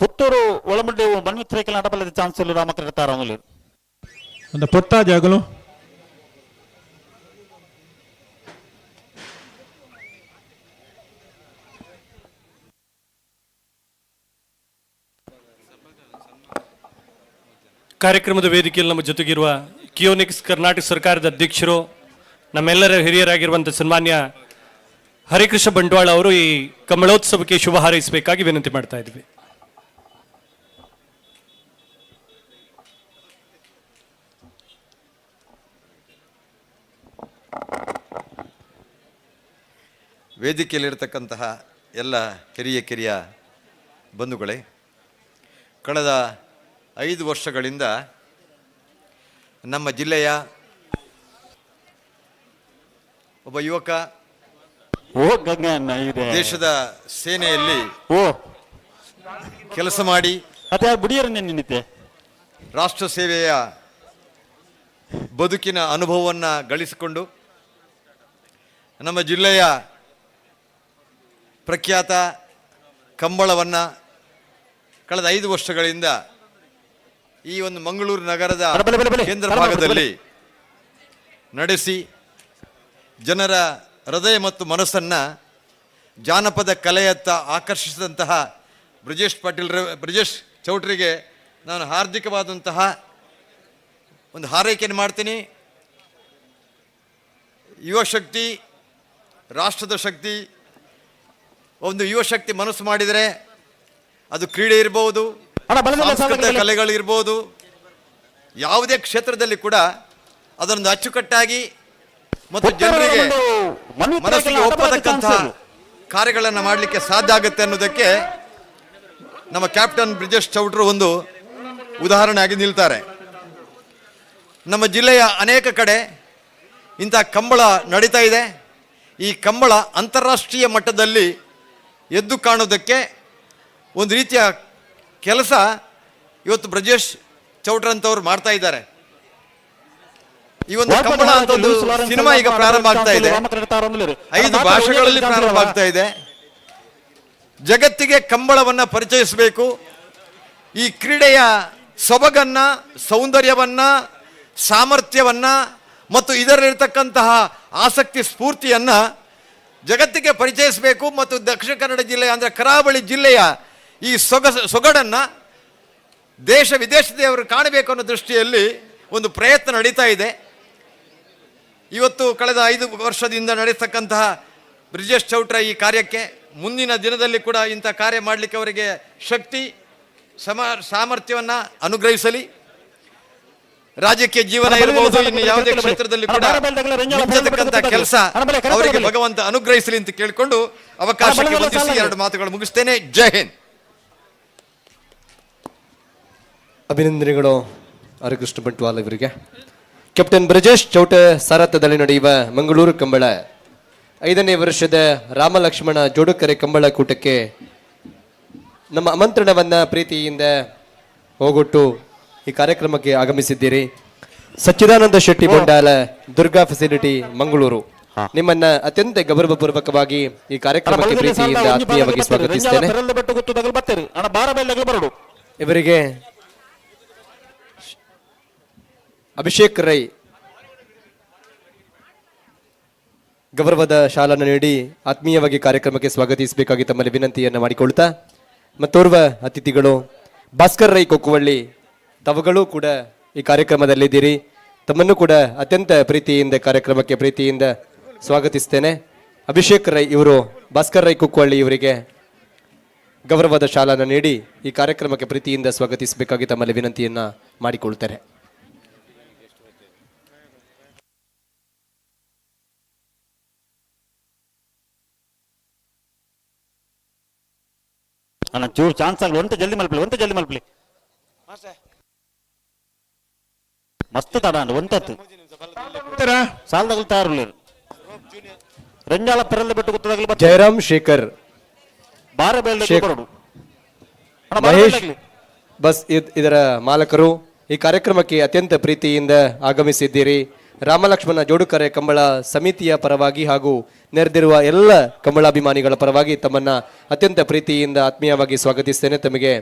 ಪುತ್ತೂರು ಒಳಮುಂಡೆ ಮನ್ವಿತ್ ರೈಕಲ್ನ ಅಡ್ಡಬಲದ ಚಾನ್ಸ್ ಇಲ್ಲ ರಾಮ ಕರೆಕ್ಟ್ ತಾರ ಅವನಲ್ಲಿ. ಒಂದು ಪೊತ್ತ ಜಾಗಲು ಕಾರ್ಯಕ್ರಮದ ವೇದಿಕೆಯಲ್ಲಿ ನಮ್ಮ ಜೊತೆಗಿರುವ ಕಿಯೋನಿಕ್ಸ್ ಕರ್ನಾಟಕ ಸರ್ಕಾರದ ಅಧ್ಯಕ್ಷರು, ನಮ್ಮೆಲ್ಲರ ಹಿರಿಯರಾಗಿರುವಂಥ ಸನ್ಮಾನ್ಯ ಹರಿಕೃಷ್ಣ ಬಂಟ್ವಾಳ ಅವರು ಈ ಕಂಬಳೋತ್ಸವಕ್ಕೆ ಶುಭ ಹಾರೈಸಬೇಕಾಗಿ ವಿನಂತಿ ಮಾಡ್ತಾ ಇದ್ವಿ. ವೇದಿಕೆಯಲ್ಲಿರ್ತಕ್ಕಂತಹ ಎಲ್ಲ ಹಿರಿಯ ಕಿರಿಯ ಬಂಧುಗಳೇ, ಕಳೆದ 5 ವರ್ಷಗಳಿಂದ ನಮ್ಮ ಜಿಲ್ಲೆಯ ಒಬ್ಬ ಯುವಕ ದೇಶದ ಸೇನೆಯಲ್ಲಿ ಕೆಲಸ ಮಾಡಿ ರಾಷ್ಟ್ರ ಸೇವೆಯ ಬದುಕಿನ ಅನುಭವವನ್ನು ಗಳಿಸಿಕೊಂಡು ನಮ್ಮ ಜಿಲ್ಲೆಯ ಪ್ರಖ್ಯಾತ ಕಂಬಳವನ್ನು ಕಳೆದ 5 ವರ್ಷಗಳಿಂದ ಈ ಒಂದು ಮಂಗಳೂರು ನಗರದ ಕೇಂದ್ರ ಭಾಗದಲ್ಲಿ ನಡೆಸಿ ಜನರ ಹೃದಯ ಮತ್ತು ಮನಸ್ಸನ್ನು ಜಾನಪದ ಕಲೆಯತ್ತ ಆಕರ್ಷಿಸಿದಂತಹ ಬ್ರಿಜೇಶ್ ಚೌಟ್ರಿಗೆ ನಾನು ಹಾರ್ದಿಕವಾದಂತಹ ಒಂದು ಹಾರೈಕೆಯನ್ನು ಮಾಡ್ತೀನಿ. ಯುವಶಕ್ತಿ ರಾಷ್ಟ್ರದ ಶಕ್ತಿ. ಒಂದು ಯುವಶಕ್ತಿ ಮನಸ್ಸು ಮಾಡಿದರೆ ಅದು ಕ್ರೀಡೆ ಇರ್ಬೋದು, ಸಾಂಸ್ಕೃತಿಕ ಕಲೆಗಳಿರ್ಬೋದು, ಯಾವುದೇ ಕ್ಷೇತ್ರದಲ್ಲಿ ಕೂಡ ಅದನ್ನೊಂದು ಅಚ್ಚುಕಟ್ಟಾಗಿ ಮತ್ತು ಜನರಿಗೆ ಮನಸ್ಸಿಗೆ ಒಪ್ಪತಕ್ಕಂತಹ ಕಾರ್ಯಗಳನ್ನು ಮಾಡಲಿಕ್ಕೆ ಸಾಧ್ಯ ಆಗುತ್ತೆ ಅನ್ನೋದಕ್ಕೆ ನಮ್ಮ ಕ್ಯಾಪ್ಟನ್ ಬ್ರಿಜೇಶ್ ಚೌಟ್ರು ಒಂದು ಉದಾಹರಣೆಯಾಗಿ ನಿಲ್ತಾರೆ. ನಮ್ಮ ಜಿಲ್ಲೆಯ ಅನೇಕ ಕಡೆ ಇಂಥ ಕಂಬಳ ನಡೀತಾ ಇದೆ. ಈ ಕಂಬಳ ಅಂತಾರಾಷ್ಟ್ರೀಯ ಮಟ್ಟದಲ್ಲಿ ಎದ್ದು ಕಾಣೋದಕ್ಕೆ ಒಂದು ರೀತಿಯ ಕೆಲಸ ಇವತ್ತು ಬ್ರಜೇಶ್ ಚೌಟ್ರಂತವ್ರು ಮಾಡ್ತಾ ಇದ್ದಾರೆ. ಈ ಒಂದು ಕಂಬಳ ಅಂತ ಒಂದು ಸಿನಿಮಾ ಈಗ ಪ್ರಾರಂಭ ಆಗ್ತಾ ಇದೆ, 5 ಭಾಷೆಗಳಲ್ಲಿ ಪ್ರಾರಂಭ ಆಗ್ತಾ ಇದೆ. ಜಗತ್ತಿಗೆ ಕಂಬಳವನ್ನು ಪರಿಚಯಿಸಬೇಕು. ಈ ಕ್ರೀಡೆಯ ಸೊಬಗನ್ನ, ಸೌಂದರ್ಯವನ್ನ, ಸಾಮರ್ಥ್ಯವನ್ನ ಮತ್ತು ಇದರಲ್ಲಿರ್ತಕ್ಕಂತಹ ಆಸಕ್ತಿ ಸ್ಫೂರ್ತಿಯನ್ನ ಜಗತ್ತಿಗೆ ಪರಿಚಯಿಸಬೇಕು. ಮತ್ತು ದಕ್ಷಿಣ ಕನ್ನಡ ಜಿಲ್ಲೆಯ ಅಂದರೆ ಕರಾವಳಿ ಜಿಲ್ಲೆಯ ಈ ಸೊಗಡನ್ನು ದೇಶ ವಿದೇಶದವರು ಕಾಣಬೇಕು ಅನ್ನೋ ದೃಷ್ಟಿಯಲ್ಲಿ ಒಂದು ಪ್ರಯತ್ನ ನಡೀತಾ ಇದೆ. ಇವತ್ತು ಕಳೆದ 5 ವರ್ಷದಿಂದ ನಡೆಸ್ತಕ್ಕಂತಹ ಬ್ರಿಜೇಶ್ ಚೌಟ್ರ ಈ ಕಾರ್ಯಕ್ಕೆ ಮುಂದಿನ ದಿನದಲ್ಲಿ ಕೂಡ ಇಂಥ ಕಾರ್ಯ ಮಾಡಲಿಕ್ಕೆ ಅವರಿಗೆ ಶಕ್ತಿ ಸಾಮರ್ಥ್ಯವನ್ನು ಅನುಗ್ರಹಿಸಲಿ. ರಾಜಕೀಯ ಜೀವನ ಇರಬಹುದು, ಇನ್ನು ಯಾವುದೇ ಕ್ಷೇತ್ರದಲ್ಲಿ ಕೂಡ ಮಿಂಚತಕ್ಕಂಥ ಕೆಲಸ ಅವರಿಗೆ ಭಗವಂತ ಅನುಗ್ರಹಿಸಲಿ ಅಂತ ಕೇಳಿಕೊಂಡು ಅವಕಾಶಕ್ಕೆ ವಂದಿಸಿ 2 ಮಾತುಗಳು ಮುಗಿಸ್ತೇನೆ. ಜೈ ಹಿಂದ್. ಅಭಿನಂದನೆಗಳು ಹರಿಕೃಷ್ಣ ಬಂಟ್ವಾಲ್ ಇವರಿಗೆ. ಕ್ಯಾಪ್ಟನ್ ಬ್ರಜೇಶ್ ಚೌಟ ಸಾರಥ್ಯದಲ್ಲಿ ನಡೆಯುವ ಮಂಗಳೂರು ಕಂಬಳ 5ನೇ ವರ್ಷದ ರಾಮಲಕ್ಷ್ಮಣ ಜೋಡುಕರೆ ಕಂಬಳ ಕೂಟಕ್ಕೆ ನಮ್ಮ ಆಮಂತ್ರಣವನ್ನ ಪ್ರೀತಿಯಿಂದ ಹೋಗೊಟ್ಟು ಈ ಕಾರ್ಯಕ್ರಮಕ್ಕೆ ಆಗಮಿಸಿದ್ದೀರಿ. ಸಚ್ಚಿದಾನಂದ ಶೆಟ್ಟಿ ಬೊಂಡಾಲ, ದುರ್ಗಾ ಫೆಸಿಲಿಟಿ, ಮಂಗಳೂರು, ನಿಮ್ಮನ್ನ ಅತ್ಯಂತ ಗೌರವಪೂರ್ವಕವಾಗಿ ಈ ಕಾರ್ಯಕ್ರಮಕ್ಕೆ ಪ್ರೀತಿಯಿಂದ ಆತ್ಮೀಯವಾಗಿ ಸ್ವಾಗತಿಸುತ್ತೇನೆ. ಇವರಿಗೆ ಅಭಿಷೇಕ್ ರೈ ಗೌರವದ ಶಾಲನ್ನು ನೀಡಿ ಆತ್ಮೀಯವಾಗಿ ಕಾರ್ಯಕ್ರಮಕ್ಕೆ ಸ್ವಾಗತಿಸಬೇಕಾಗಿ ತಮ್ಮಲ್ಲಿ ವಿನಂತಿಯನ್ನು ಮಾಡಿಕೊಳ್ತಾ, ಮತ್ತೋರ್ವ ಅತಿಥಿಗಳು ಭಾಸ್ಕರ್ ರೈ ಕೊಕ್ಕುವಳ್ಳಿ ತಾವುಗಳು ಕೂಡ ಈ ಕಾರ್ಯಕ್ರಮದಲ್ಲಿದ್ದೀರಿ. ತಮ್ಮನ್ನು ಕೂಡ ಅತ್ಯಂತ ಪ್ರೀತಿಯಿಂದ ಕಾರ್ಯಕ್ರಮಕ್ಕೆ ಪ್ರೀತಿಯಿಂದ ಸ್ವಾಗತಿಸ್ತೇನೆ. ಅಭಿಷೇಕ್ ರೈ ಇವರು ಭಾಸ್ಕರ್ ರೈ ಕುಕ್ಕುವಳ್ಳಿ ಇವರಿಗೆ ಗೌರವದ ಶಾಲನ್ನು ನೀಡಿ ಈ ಕಾರ್ಯಕ್ರಮಕ್ಕೆ ಪ್ರೀತಿಯಿಂದ ಸ್ವಾಗತಿಸಬೇಕಾಗಿ ತಮ್ಮಲ್ಲಿ ವಿನಂತಿಯನ್ನ ಮಾಡಿಕೊಳ್ತಾರೆ. ಅಣ್ಣ ಚೂರು ಚಾನ್ಸ್ ಆಗಲಿ, ಒಂತ ಜಲ್ದಿ ಮಲ್ಪಲಿ, ಒಂತ ಜಲ್ದಿ ಮಲ್ಪಲಿ, ಮಸ್ತ್ ತಡ ಅಂಡ್ ಒಂತತ್ತು ಸಾಲದಾಗಲು ತಯಾರು ರಂಜಾಳ ಪೆರಲ್ದ ಬೆಟ್ಟು ಗೊತ್ತದಾಗಲಿ. ಜಯರಾಮ್ ಶೇಖರ್ ಬಾರ ಬೇಲ್ದ ಮಹೇಶ್ ಬಸ್ ಇದರ ಮಾಲಕರು ಈ ಕಾರ್ಯಕ್ರಮಕ್ಕೆ ಅತ್ಯಂತ ಪ್ರೀತಿಯಿಂದ ಆಗಮಿಸಿದ್ದೀರಿ. ರಾಮಲಕ್ಷ್ಮಣ ಜೋಡುಕರೆ ಕಂಬಳ ಸಮಿತಿಯ ಪರವಾಗಿ ಹಾಗೂ ನೆರೆದಿರುವ ಎಲ್ಲ ಕಂಬಳಾಭಿಮಾನಿಗಳ ಪರವಾಗಿ ತಮ್ಮನ್ನ ಅತ್ಯಂತ ಪ್ರೀತಿಯಿಂದ ಆತ್ಮೀಯವಾಗಿ ಸ್ವಾಗತಿಸ್ತೇನೆ. ತಮಗೆ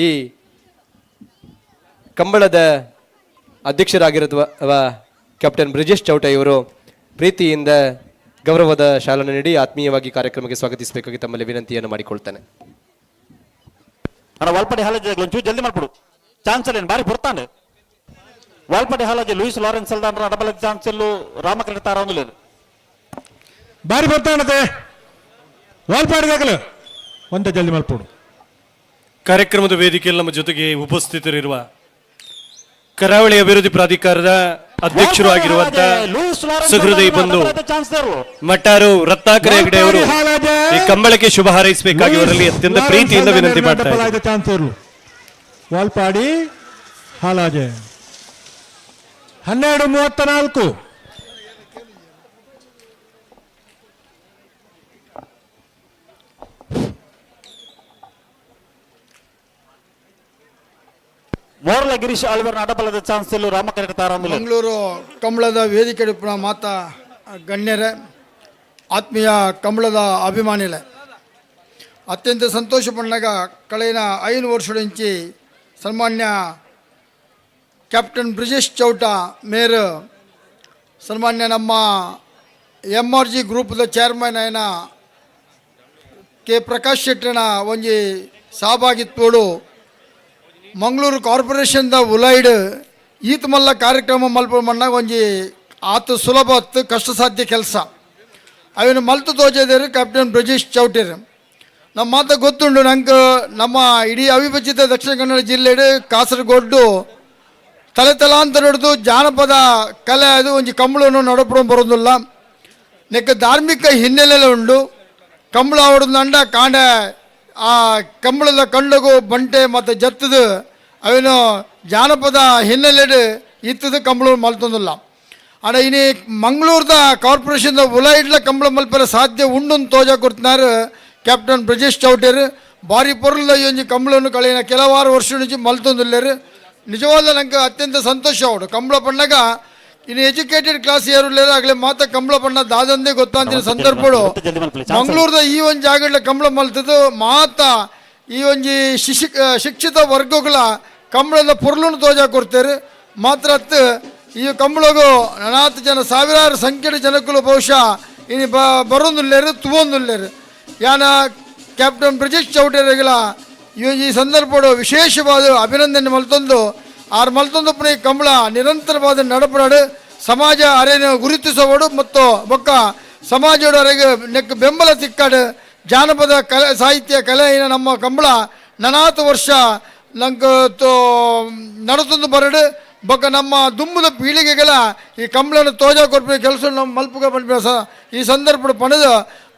ಈ ಕಂಬಳದ ಅಧ್ಯಕ್ಷರಾಗಿರುವ ಕ್ಯಾಪ್ಟನ್ ಬ್ರಿಜೇಶ್ ಚೌಟ ಇವರು ಪ್ರೀತಿಯಿಂದ ಗೌರವದ ಶಾಲನ್ನು ನೀಡಿ ಆತ್ಮೀಯವಾಗಿ ಕಾರ್ಯಕ್ರಮಕ್ಕೆ ಸ್ವಾಗತಿಸಬೇಕಾಗಿ ತಮ್ಮಲ್ಲಿ ವಿನಂತಿಯನ್ನು ಮಾಡಿಕೊಳ್ತೇನೆ. ಜಲ್ದಿ ಮಾಡ್ಬಿಡು, ಚಾನ್ಸ್ ಬಾರಿ ಬರ್ತಾನೆ. ವಾಲ್ಪಡೆ ಹಾಲಾಜೆ ಲೂಯಿಸ್ ಲಾರೆನ್ಸ್ ಅಲ್ದಾನ್ರ ಅಡಬಲ ಚಾನ್ಸೆಲ್ಲು ರಾಮಕೃಷ್ಣ ತಾರಾಂದುಲೇರು. ಬಾರಿ ಬರ್ತಾನತೆ ವಾಲ್ಪಾಡಿದಾಗಲು ಒಂದ ಜಲ್ದಿ ಮಲ್ಪೋಡು. ಕಾರ್ಯಕ್ರಮದ ವೇದಿಕೆಯಲ್ಲಿ ನಮ್ಮ ಜೊತೆಗೆ ಉಪಸ್ಥಿತರಿರುವ ಕರಾವಳಿ ಅಭಿವೃದ್ಧಿ ಪ್ರಾಧಿಕಾರದ ಅಧ್ಯಕ್ಷರು ಆಗಿರುವಂತಹ ಸಹೃದಯ ಬಂಧು ಮಟ್ಟಾರು ರತ್ನಾಕರ ಹೆಗಡೆ ಅವರು ಈ ಕಂಬಳಕ್ಕೆ ಶುಭ ಹಾರೈಸಬೇಕಾಗಿ ಅವರಲ್ಲಿ ಅತ್ಯಂತ ಪ್ರೀತಿಯಿಂದ ವಿನಂತಿ ಮಾಡ್ತಾರೆ. ವಾಲ್ಪಾಡಿ ಹಾಲಾಜೆ 12:34. ಮೋರ್ಲ ಗಿರೀಶ್ ಆಳ್ವರ್ನ ಅಡಬಲದ ಚಾನ್ಸ್ ರಾಮಕೃಷ್ಣ ತಾರಾಂದುಲೇರು. ಮಂಗಳೂರು ಕಂಬಳದ ವೇದಿಕೆ ಮಾತಾ ಗಣ್ಯರೇ, ಆತ್ಮೀಯ ಕಂಬಳದ ಅಭಿಮಾನಿಗಳೇ, ಅತ್ಯಂತ ಸಂತೋಷ ಪಣ್ಣಾಗ ಕಳೆದ 5 ವರ್ಷದಿಂಚಿ ಸನ್ಮಾನ್ಯ ಕ್ಯಾಪ್ಟನ್ ಬ್ರಿಜೇಶ್ ಚೌಟ ಮೇರ್ ಸನ್ಮಾನ್ಯ ನಮ್ಮ MRG ಗ್ರೂಪ್ದ ಚೇರ್ಮನ್ ಆಯ್ನ ಕೆ ಪ್ರಕಾಶ್ ಶೆಟ್ಟಿನ ಒಂಜಿ ಸಹಭಾಗಿತ್ವಡು ಮಂಗಳೂರು ಕಾರ್ಪೊರೇಷನ್ದ ಉಲೈಡ್ ಈತ ಮಲ್ಲ ಕಾರ್ಯಕ್ರಮ ಮಲ್ಪ ಮಣ್ಣಾಗ ಒಂಜಿ ಆತ ಸುಲಭ ಅತ್ತು ಕಷ್ಟ ಸಾಧ್ಯ ಕೆಲಸ ಅವನು ಮಲ್ತು ತೋಜೇದರು ಕ್ಯಾಪ್ಟನ್ ಬ್ರಜೇಶ್ ಚೌಟೇರ್. ನಮ್ಮ ಮಾತ ಗೊತ್ತುಂಡು ನಂಗೆ ನಮ್ಮ ಇಡೀ ಅವಿಭಜಿತ ದಕ್ಷಿಣ ಕನ್ನಡ ಜಿಲ್ಲೆಡು ಕಾಸರಗೋಡು ತಲೆ ತಲಾಂತರಡ್ದು ಜಾನಪದ ಕಲೆ ಅದು ಒಂಜಿ ಕಂಬಳನ್ನು ನಡಪಡ ಬರೋದಿಲ್ಲ. ನೆಕ್ಕ ಧಾರ್ಮಿಕ ಹಿನ್ನೆಲೆ ಉಂಡು. ಕಂಬಳ ಅವಡಂಡ ಕಾಂಡ ಆ ಕಂಬಳದ ಕಂಡಗು ಬಂಟೆ ಮತ್ತು ಜತ್ತದು ಅವೇನು ಜಾನಪದ ಹಿನ್ನೆಲೆಡು ಇತ್ತದು ಕಂಬಳ ಮಲ್ತೊಂದಿಲ್ಲ. ಆಡ ಇನಿ ಮಂಗಳೂರ್ದ ಕಾರ್ಪೊರೇಷನ್ದ ಉಲೈಡ್ಲ ಕಂಬಳ ಮಲ್ಪರ ಸಾಧ್ಯ ಉಂಡು ತೋಜ ಕೊಡ್ತಿನಾರು ಕ್ಯಾಪ್ಟನ್ ಬ್ರಜೇಶ್ ಚೌಟೇರ್. ಭಾರಿ ಪೊರುಳ್ದ ಈ ಒಂಜಿ ಕಂಬಳನ್ನು ಕಳೆಯಿನ ಕೆಲವಾರು ವರ್ಷ నుంచి ಮಲ್ತೊಂದುಲ್ಲೇರು. ನಿಜವಾದ ನಂಗೆ ಅತ್ಯಂತ ಸಂತೋಷ ಅವಡು ಕಂಬಳ ಪಣ್ಣಗ ಇನ್ನು ಎಜುಕೇಟೆಡ್ ಕ್ಲಾಸ್ ಏರುಲ್ಲೇರು ಆಗಲೇ ಮಾತ ಕಂಬಳ ಪಣ್ಣ ದಾದಂದೇ ಗೊತ್ತಾಂತಿನ ಸಂದರ್ಭಡು ಮಂಗಳೂರದ ಈ ಒಂದು ಜಾಗಡ್ಲ ಕಂಬಳ ಮಲ್ತದ್ದು ಮಾತ ಈ ಒಂಜಿ ಶಿಕ್ಷಿತ ವರ್ಗಗಳ ಕಂಬಳದ ಪೊರ್ಲುನು ತೋಜ ಕೊಡ್ತಾರೆ. ಮಾತ್ರ ಅತ್ತು ಈ ಕಂಬಳಗು ಅನಾಥ ಜನ ಸಾವಿರಾರು ಸಂಖ್ಯೆಯ ಜನಕ್ಕೂ ಬಹುಶಃ ಇನ್ನು ಬರೋದುಲ್ಲೇರು ತುವೊಂದುಲ್ಲೇರು. ಯಾನ ಕ್ಯಾಪ್ಟನ್ ಬ್ರಜೇಶ್ ಚೌಟೇರಿಗಳ ಈ ಸಂದರ್ಭಡು ವಿಶೇಷವಾದ ಅಭಿನಂದನೆ ಮಲ್ತೊಂದು ಆರು ಮಲ್ತೊಂದು ಈ ಕಂಬಳ ನಿರಂತರವಾದ ನಡಪಡಾಡು ಸಮಾಜ ಅರೇನು ಗುರುತಿಸೋಡು ಮತ್ತು ಬೊಕ್ಕ ಸಮಾಜೋಡು ಅರೆಗೆ ನೆಕ್ ಬೆಂಬಲ ತಿಕ್ಕಾಡು ಜಾನಪದ ಕಲೆ ಸಾಹಿತ್ಯ ಕಲೆಯ ನಮ್ಮ ಕಂಬಳ ನನಾತು ವರ್ಷ ನಂಗೆ ತೋ ನಡತೊಂದು ಬರಡು ಬೊಕ್ಕ ನಮ್ಮ ದುಂಬುದ ಪೀಳಿಗೆಗಳ ಈ ಕಂಬಳನ ತೋಜ ಕೊರ್ಪಿ ಕೆಲಸ ನಮ್ಮ ಮಲ್ಪುಗ ಪನ್ಪಿನ ಈ ಸಂದರ್ಭ ಪಣದು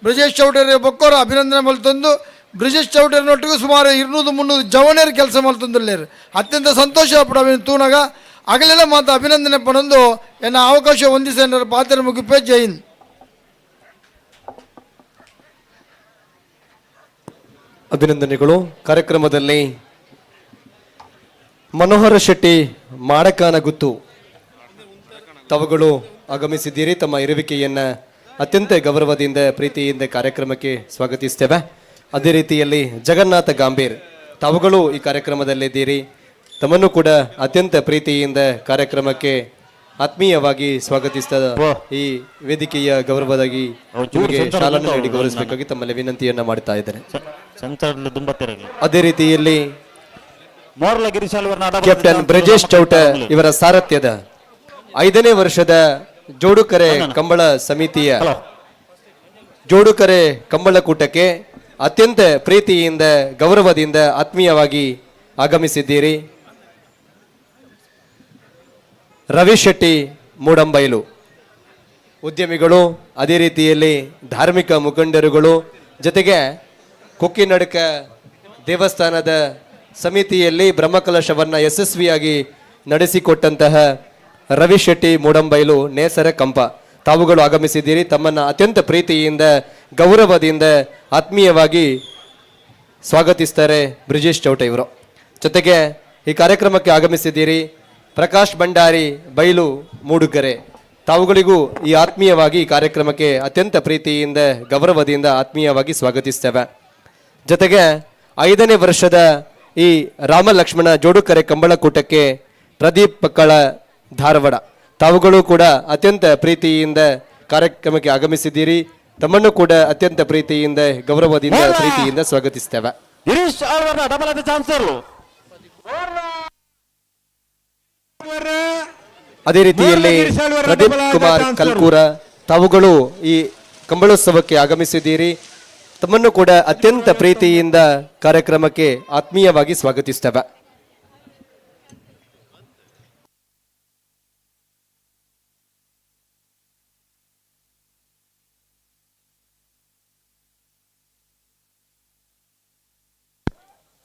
ಬ್ರಜೇಶ್ ಚೌಟರಿ ಬೊಕ್ಕೋರ ಅಭಿನಂದನೆ ಮಲ್ತೊಂದು ಬ್ರಿಜೇಶ್ ಚೌಟರಿನೊಟ್ಟಿಗೆ ಸುಮಾರು 200-300 ಜವನೇರು ಕೆಲಸ ಮಲ್ತೊಂದುಲ್ಲೇರು. ಅತ್ಯಂತ ಸಂತೋಷ ಪಡ ತೂನಗ ಅಗಲೆಲ್ಲ ಮಾತು ಅಭಿನಂದನೆ ಪಣಂದು ಎನ್ನ ಅವಕಾಶ ಹೊಂದಿಸ ಪಾತ್ರ ಮುಗಿಪೆ. ಜೈನ್ ಅಭಿನಂದನೆಗಳು. ಕಾರ್ಯಕ್ರಮದಲ್ಲಿ ಮನೋಹರ ಶೆಟ್ಟಿ ಮಾಡಕಾನ ಗುತ್ತು ತಾವುಗಳು ಆಗಮಿಸಿದ್ದೀರಿ. ತಮ್ಮ ಇರುವಿಕೆಯನ್ನು ಅತ್ಯಂತ ಗೌರವದಿಂದ ಪ್ರೀತಿಯಿಂದ ಕಾರ್ಯಕ್ರಮಕ್ಕೆ ಸ್ವಾಗತಿಸ್ತೇವೆ. ಅದೇ ರೀತಿಯಲ್ಲಿ ಜಗನ್ನಾಥ ಗಾಂಭೀರ್ ತಾವುಗಳು ಈ ಕಾರ್ಯಕ್ರಮದಲ್ಲಿದ್ದೀರಿ. ತಮ್ಮನ್ನು ಕೂಡ ಅತ್ಯಂತ ಪ್ರೀತಿಯಿಂದ ಕಾರ್ಯಕ್ರಮಕ್ಕೆ ಆತ್ಮೀಯವಾಗಿ ಸ್ವಾಗತಿಸ್ತಾ ಈ ವೇದಿಕೆಯ ಗೌರವದಾಗಿ ನಿಮಗೆ ಶಾಲನ್ನು ನೀಡಿ ಗೌರವಿಸಬೇಕಾಗಿ ತಮ್ಮಲ್ಲಿ ವಿನಂತಿಯನ್ನ ಮಾಡ್ತಾ ಇದ್ದೇನೆ. ಅದೇ ರೀತಿಯಲ್ಲಿ ಕ್ಯಾಪ್ಟನ್ ಬ್ರಜೇಶ್ ಚೌಟ ಇವರ ಸಾರಥ್ಯದ 5ನೇ ವರ್ಷದ ಜೋಡುಕರೆ ಕಂಬಳ ಸಮಿತಿಯ ಜೋಡುಕರೆ ಕಂಬಳಕೂಟಕ್ಕೆ ಅತ್ಯಂತ ಪ್ರೀತಿಯಿಂದ ಗೌರವದಿಂದ ಆತ್ಮೀಯವಾಗಿ ಆಗಮಿಸಿದ್ದೀರಿ. ರವಿ ಶೆಟ್ಟಿ ಮೂಡಂಬೈಲು ಉದ್ಯಮಿಗಳು, ಅದೇ ರೀತಿಯಲ್ಲಿ ಧಾರ್ಮಿಕ ಮುಖಂಡರುಗಳು, ಜೊತೆಗೆ ಕೊಕ್ಕಿನಡಕ ದೇವಸ್ಥಾನದ ಸಮಿತಿಯಲ್ಲಿ ಬ್ರಹ್ಮಕಲಶವನ್ನು ಯಶಸ್ವಿಯಾಗಿ ನಡೆಸಿಕೊಟ್ಟಂತಹ ರವಿ ಶೆಟ್ಟಿ ಮೂಡಂಬೈಲು ನೇಸರ ಕಂಪ ತಾವುಗಳು ಆಗಮಿಸಿದ್ದೀರಿ. ತಮ್ಮನ್ನು ಅತ್ಯಂತ ಪ್ರೀತಿಯಿಂದ ಗೌರವದಿಂದ ಆತ್ಮೀಯವಾಗಿ ಸ್ವಾಗತಿಸ್ತಾರೆ ಬ್ರಿಜೇಶ್ ಚೌಟ ಇವರು. ಜೊತೆಗೆ ಈ ಕಾರ್ಯಕ್ರಮಕ್ಕೆ ಆಗಮಿಸಿದ್ದೀರಿ ಪ್ರಕಾಶ್ ಭಂಡಾರಿ ಬೈಲು ಮೂಡುಗೆರೆ ತಾವುಗಳಿಗೂ ಈ ಆತ್ಮೀಯವಾಗಿ ಈ ಕಾರ್ಯಕ್ರಮಕ್ಕೆ ಅತ್ಯಂತ ಪ್ರೀತಿಯಿಂದ ಗೌರವದಿಂದ ಆತ್ಮೀಯವಾಗಿ ಸ್ವಾಗತಿಸ್ತೇವೆ. ಜೊತೆಗೆ 5ನೇ ವರ್ಷದ ಈ ರಾಮ ಲಕ್ಷ್ಮಣ ಜೋಡುಕರೆ ಕಂಬಳಕೂಟಕ್ಕೆ ಪ್ರದೀಪ್ ಪಕ್ಕಳ ಧಾರವಾಡ ತಾವುಗಳು ಕೂಡ ಅತ್ಯಂತ ಪ್ರೀತಿಯಿಂದ ಕಾರ್ಯಕ್ರಮಕ್ಕೆ ಆಗಮಿಸಿದ್ದೀರಿ. ತಮ್ಮನ್ನು ಕೂಡ ಅತ್ಯಂತ ಪ್ರೀತಿಯಿಂದ ಗೌರವದಿಂದ ಪ್ರೀತಿಯಿಂದ ಸ್ವಾಗತಿಸ್ತೇವೆ. ಅದೇ ರೀತಿಯಲ್ಲಿ ಪ್ರದೀಪ್ ಕುಮಾರ್ ಕಲ್ಕೂರ ತಾವುಗಳು ಈ ಕಂಬಳೋತ್ಸವಕ್ಕೆ ಆಗಮಿಸಿದ್ದೀರಿ. ತಮ್ಮನ್ನು ಕೂಡ ಅತ್ಯಂತ ಪ್ರೀತಿಯಿಂದ ಕಾರ್ಯಕ್ರಮಕ್ಕೆ ಆತ್ಮೀಯವಾಗಿ ಸ್ವಾಗತಿಸ್ತೇವೆ.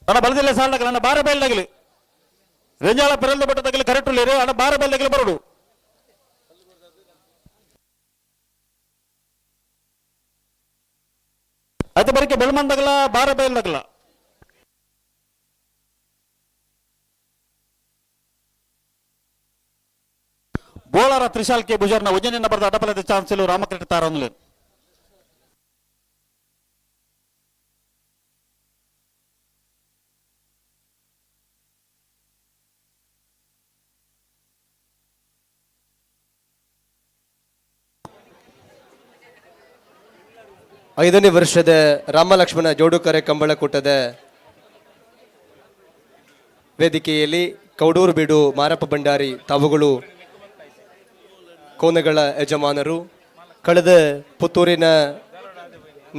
ಅಣ್ಣ ಬಲದಿಲ್ಲ ಸಾಲದಾಗಲಿ ಅಣ್ಣ ಬಾರ ಬಯಲ್ದಾಗಲಿ ರೆಂಜಾಳ ಪೆರಲ್ದ ಬೆಟ್ಟದಾಗಲಿ ಕರೆಕ್ಟ್ ಉಳ್ಳೇರು ಅಣ್ಣ ಬಾರ ಬಯಲ್ದಾಗಲಿ ಬರೋಡು. ಆಯ್ತು ಬರಕ್ಕೆ ಬೆಳಮಂದಾಗಲ ಬಾರ ಬಯಲ್ದಾಗಲ. ಬೋಳಾರ ತ್ರಿಶಾಲ್ ಕೆ ಬುಜಾರ್ನ ಉಜ್ಜನಿನ ಬರೆದ ಅಡಪಲದ ಚಾನ್ಸ್ ರಾಮಕೃಷ್ಣ ತಾರೊಂದ್ಲೆ. ಐದನೇ ವರ್ಷದ ರಾಮಲಕ್ಷ್ಮಣ ಜೋಡುಕರೆ ಕಂಬಳಕೂಟದ ವೇದಿಕೆಯಲ್ಲಿ ಕೌಡೂರು ಬೀಡು ಮಾರಪ್ಪ ಭಂಡಾರಿ ತಾವುಗಳು ಕೋನಗಳ ಯಜಮಾನರು. ಕಳೆದ ಪುತ್ತೂರಿನ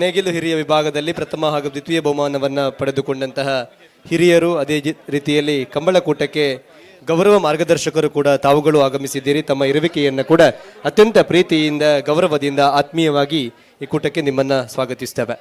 ನೇಗಿಲು ಹಿರಿಯ ವಿಭಾಗದಲ್ಲಿ ಪ್ರಥಮ ಹಾಗೂ ದ್ವಿತೀಯ ಬಹುಮಾನವನ್ನು ಪಡೆದುಕೊಂಡಂತಹ ಹಿರಿಯರು, ಅದೇ ರೀತಿಯಲ್ಲಿ ಕಂಬಳಕೂಟಕ್ಕೆ ಗೌರವ ಮಾರ್ಗದರ್ಶಕರು ಕೂಡ ತಾವುಗಳು ಆಗಮಿಸಿದ್ದೀರಿ. ತಮ್ಮ ಇರುವಿಕೆಯನ್ನು ಕೂಡ ಅತ್ಯಂತ ಪ್ರೀತಿಯಿಂದ, ಗೌರವದಿಂದ, ಆತ್ಮೀಯವಾಗಿ ಈ ಕೂಟಕ್ಕೆ ನಿಮ್ಮನ್ನ ಸ್ವಾಗತಿಸ್ತೇವೆ.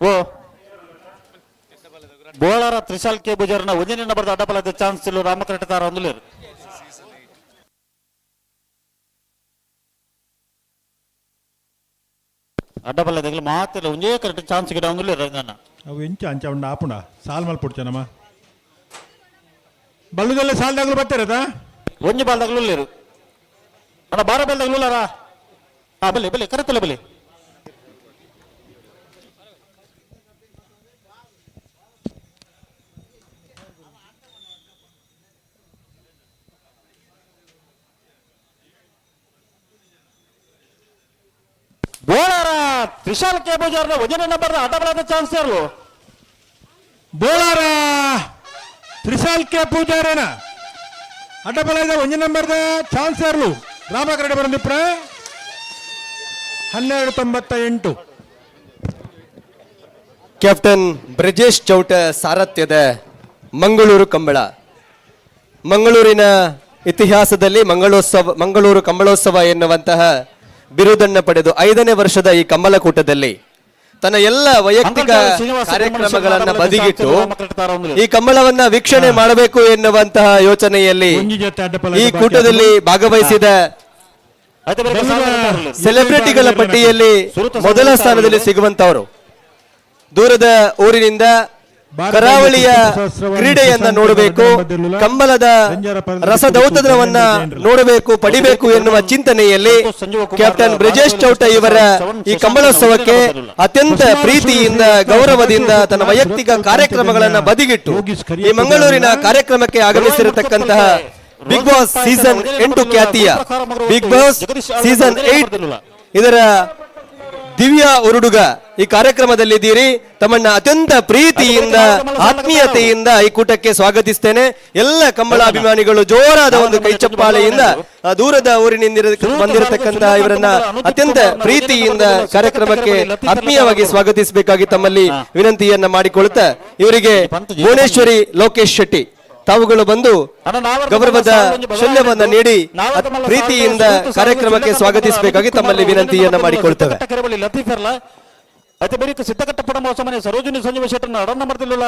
ಓ ಬೋಳಾರ ತ್ರಿಶಾಲ್ ಕೆ ಬುಜಾರ್ನ ಒಂಜನೇ ನಂಬರ್ದ ಅಡ್ಡಪಲದ ಚಾನ್ಸ್ ಇಲ್ಲ ರಾಮಕೃಷ್ಣ ತಾರ ಒಂದುಲೇರು. ಅಡ್ಡಪಲದ ಮಾತಿಲ್ಲ ಒಂಜೇ ಕರೆಕ್ಟ್ ಚಾನ್ಸ್ ಗಿಡ ಒಂದುಲೇರು ರಂಗಣ್ಣ. ಅವು ಎಂಚ ಅಂಚ ಉಂಡ ಆಪುಂಡ ಸಾಲ್ ಮಲ್ಪೊಡ್ಚನಮ್ಮ ಬಲ್ಲುದಲ್ಲ ಸಾಲ್ದಾಗ್ಲು ಬರ್ತಾರದಾ ಒಂಜಿ ಬಾಲ್ದಾಗ್ಲು ಉಲ್ಲೇರು ಅಣ್ಣ ಬಾರ ಬಾಲ್ದಾಗ್ಲು ಉಲ್ಲಾರ. ಹಾ ಬಲೆ ಬಲೆ ಕರೆತಲ್ಲ ಬಲೆ. ಬೋಳಾರ ತ್ರಿಶಾಲ್ ಕೆ ಬಜಾರ್ನ ಒಂದನೇ ನಂಬರ್ ಅಡ್ಡಬಲಾದ ಚಾನ್ಸ್ ಯಾರು? ಬೋಳಾರ ತ್ರಿಶಾಲ್ ಕೆ ಪೂಜಾರೇನ ಅಡ್ಡಬಲದ ಒಂಜಿ ನಂಬರ್ದ ಚಾನ್ಸ್ ಯಾರು? ರಾಮಕರಡ ಬಂದಿಪ್ರ 12.98. ಕ್ಯಾಪ್ಟನ್ ಬ್ರಜೇಶ್ ಚೌಟ ಸಾರಥ್ಯದ ಮಂಗಳೂರು ಕಂಬಳ. ಮಂಗಳೂರಿನ ಇತಿಹಾಸದಲ್ಲಿ ಮಂಗಳೂರು ಕಂಬಳೋತ್ಸವ ಎನ್ನುವಂತಹ ಬಿರುದನ್ನು ಪಡೆದು 5ನೇ ವರ್ಷದ ಈ ಕಂಬಳಕೂಟದಲ್ಲಿ ತನ್ನ ಎಲ್ಲ ವೈಯಕ್ತಿಕ ಕಾರ್ಯಕ್ರಮಗಳನ್ನ ಬದಿಗಿಟ್ಟು ಈ ಕಂಬಳವನ್ನ ವೀಕ್ಷಣೆ ಮಾಡಬೇಕು ಎನ್ನುವಂತಹ ಯೋಚನೆಯಲ್ಲಿ ಈ ಕೂಟದಲ್ಲಿ ಭಾಗವಹಿಸಿದ ಸೆಲೆಬ್ರಿಟಿಗಳ ಪಟ್ಟಿಯಲ್ಲಿ ಮೊದಲ ಸ್ಥಾನದಲ್ಲಿ ಸಿಗುವಂತವರು. ದೂರದ ಊರಿನಿಂದ ಕರಾವಳಿಯ ಕ್ರೀಡೆಯನ್ನ ನೋಡಬೇಕು, ಕಂಬಳದ ರಸದೌತಣವನ್ನ ನೋಡಬೇಕು, ಪಡಿಬೇಕು ಎನ್ನುವ ಚಿಂತನೆಯಲ್ಲಿ ಕ್ಯಾಪ್ಟನ್ ಬ್ರಜೇಶ್ ಚೌಟ ಇವರ ಈ ಕಂಬಳೋತ್ಸವಕ್ಕೆ ಅತ್ಯಂತ ಪ್ರೀತಿಯಿಂದ, ಗೌರವದಿಂದ ತನ್ನ ವೈಯಕ್ತಿಕ ಕಾರ್ಯಕ್ರಮಗಳನ್ನ ಬದಿಗಿಟ್ಟು ಈ ಮಂಗಳೂರಿನ ಕಾರ್ಯಕ್ರಮಕ್ಕೆ ಆಗಮಿಸಿರತಕ್ಕಂತಹ big boss season 8 ಖ್ಯಾತಿಯ big boss season 8 ಇದರ ದಿವ್ಯಾ ಉರುಡುಗ ಈ ಕಾರ್ಯಕ್ರಮದಲ್ಲಿದ್ದೀರಿ. ತಮ್ಮನ್ನ ಅತ್ಯಂತ ಪ್ರೀತಿಯಿಂದ, ಆತ್ಮೀಯತೆಯಿಂದ ಈ ಕೂಟಕ್ಕೆ ಸ್ವಾಗತಿಸ್ತೇನೆ. ಎಲ್ಲ ಕಂಬಳ ಅಭಿಮಾನಿಗಳು ಜೋರಾದ ಒಂದು ಕೈಚಪ್ಪಾಳೆಯಿಂದ ದೂರದ ಊರಿನಿಂದ ಬಂದಿರತಕ್ಕಂತಹ ಇವರನ್ನ ಅತ್ಯಂತ ಪ್ರೀತಿಯಿಂದ ಕಾರ್ಯಕ್ರಮಕ್ಕೆ ಆತ್ಮೀಯವಾಗಿ ಸ್ವಾಗತಿಸಬೇಕಾಗಿ ತಮ್ಮಲ್ಲಿ ವಿನಂತಿಯನ್ನ ಮಾಡಿಕೊಳ್ಳುತ್ತಾ ಇವರಿಗೆ ಭುವನೇಶ್ವರಿ ಲೋಕೇಶ್ ಶೆಟ್ಟಿ ತಾವುಗಳು ಬಂದು ಗೌರವದ ಶಲ್ಯವನ್ನ ನೀಡಿ ಪ್ರೀತಿಯಿಂದ ಕಾರ್ಯಕ್ರಮಕ್ಕೆ ಸ್ವಾಗತಿಸಬೇಕಾಗಿ ತಮ್ಮಲ್ಲಿ ವಿನಂತಿಯನ್ನ ಮಾಡಿಕೊಳ್ತೇವೆ. ಸರೋಜಿನಿ ಸಂಜೀವ ಶೆಟ್ಟರ್ನ ಅಡ ನಂಬರ್ದಲ್ಲಿಲ್ಲ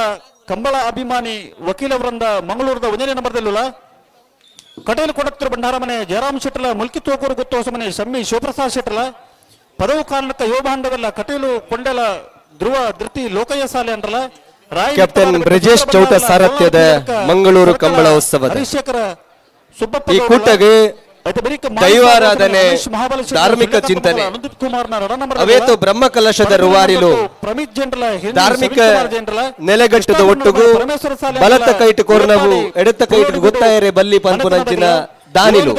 ಕಂಬಳ ಅಭಿಮಾನಿ ವಕೀಲ ವೃಂದ ಮಂಗಳೂರದ ಒಂದನೇ ನಂಬರ್ದಲ್ಲಿಲ್ಲ ಕಟೀಲು ಕೊಡತ್ತೂರು ಭಂಡಾರ ಮನೆ ಜಯರಾಮ್ ಶೆಟ್ಟರ್ಲ ಮುಲ್ಕಿ ತೋಕೂರು ಗುತ್ತು ಹೊಸಮನೆ ಶಮ್ಮಿ ಶಿವಪ್ರಸಾದ್ ಶೆಟ್ಟರ್ಲ ಪದವು ಕಾರಣಕ್ಕ ಯೋಬಾಂಡವೆಲ್ಲ ಕಟೀಲು ಕೊಂಡೆಲ ಧ್ರುವ ಧೃತಿ ಲೋಕಯ್ಯ ಸಾಲೆ ಅಂದ್ರಲ್ಲ Captain Brijesh Chowta ಸಾರಥ್ಯದ Mangaluru Kambala ಉತ್ಸವದ ಈ ಕೂಟಗೆ ದೈವಾರಾಧನೆ, ಧಾರ್ಮಿಕ ಚಿಂತನೆ, ಅವೇತು ಬ್ರಹ್ಮಕಲಶದ ರುವಾರಿಲು ಧಾರ್ಮಿಕ ನೆಲೆಗಟ್ಟದ ಒಟ್ಟುಗು ಬಲತ್ತ ಕೈಟು ಕೋರ್ನವು ಎಡತ್ತ ಕೈಟು ಗೊತ್ತಾಯರೆ ಬಲ್ಲಿ ಪಂಪುನಂಚಿನ ದಾನಿಲು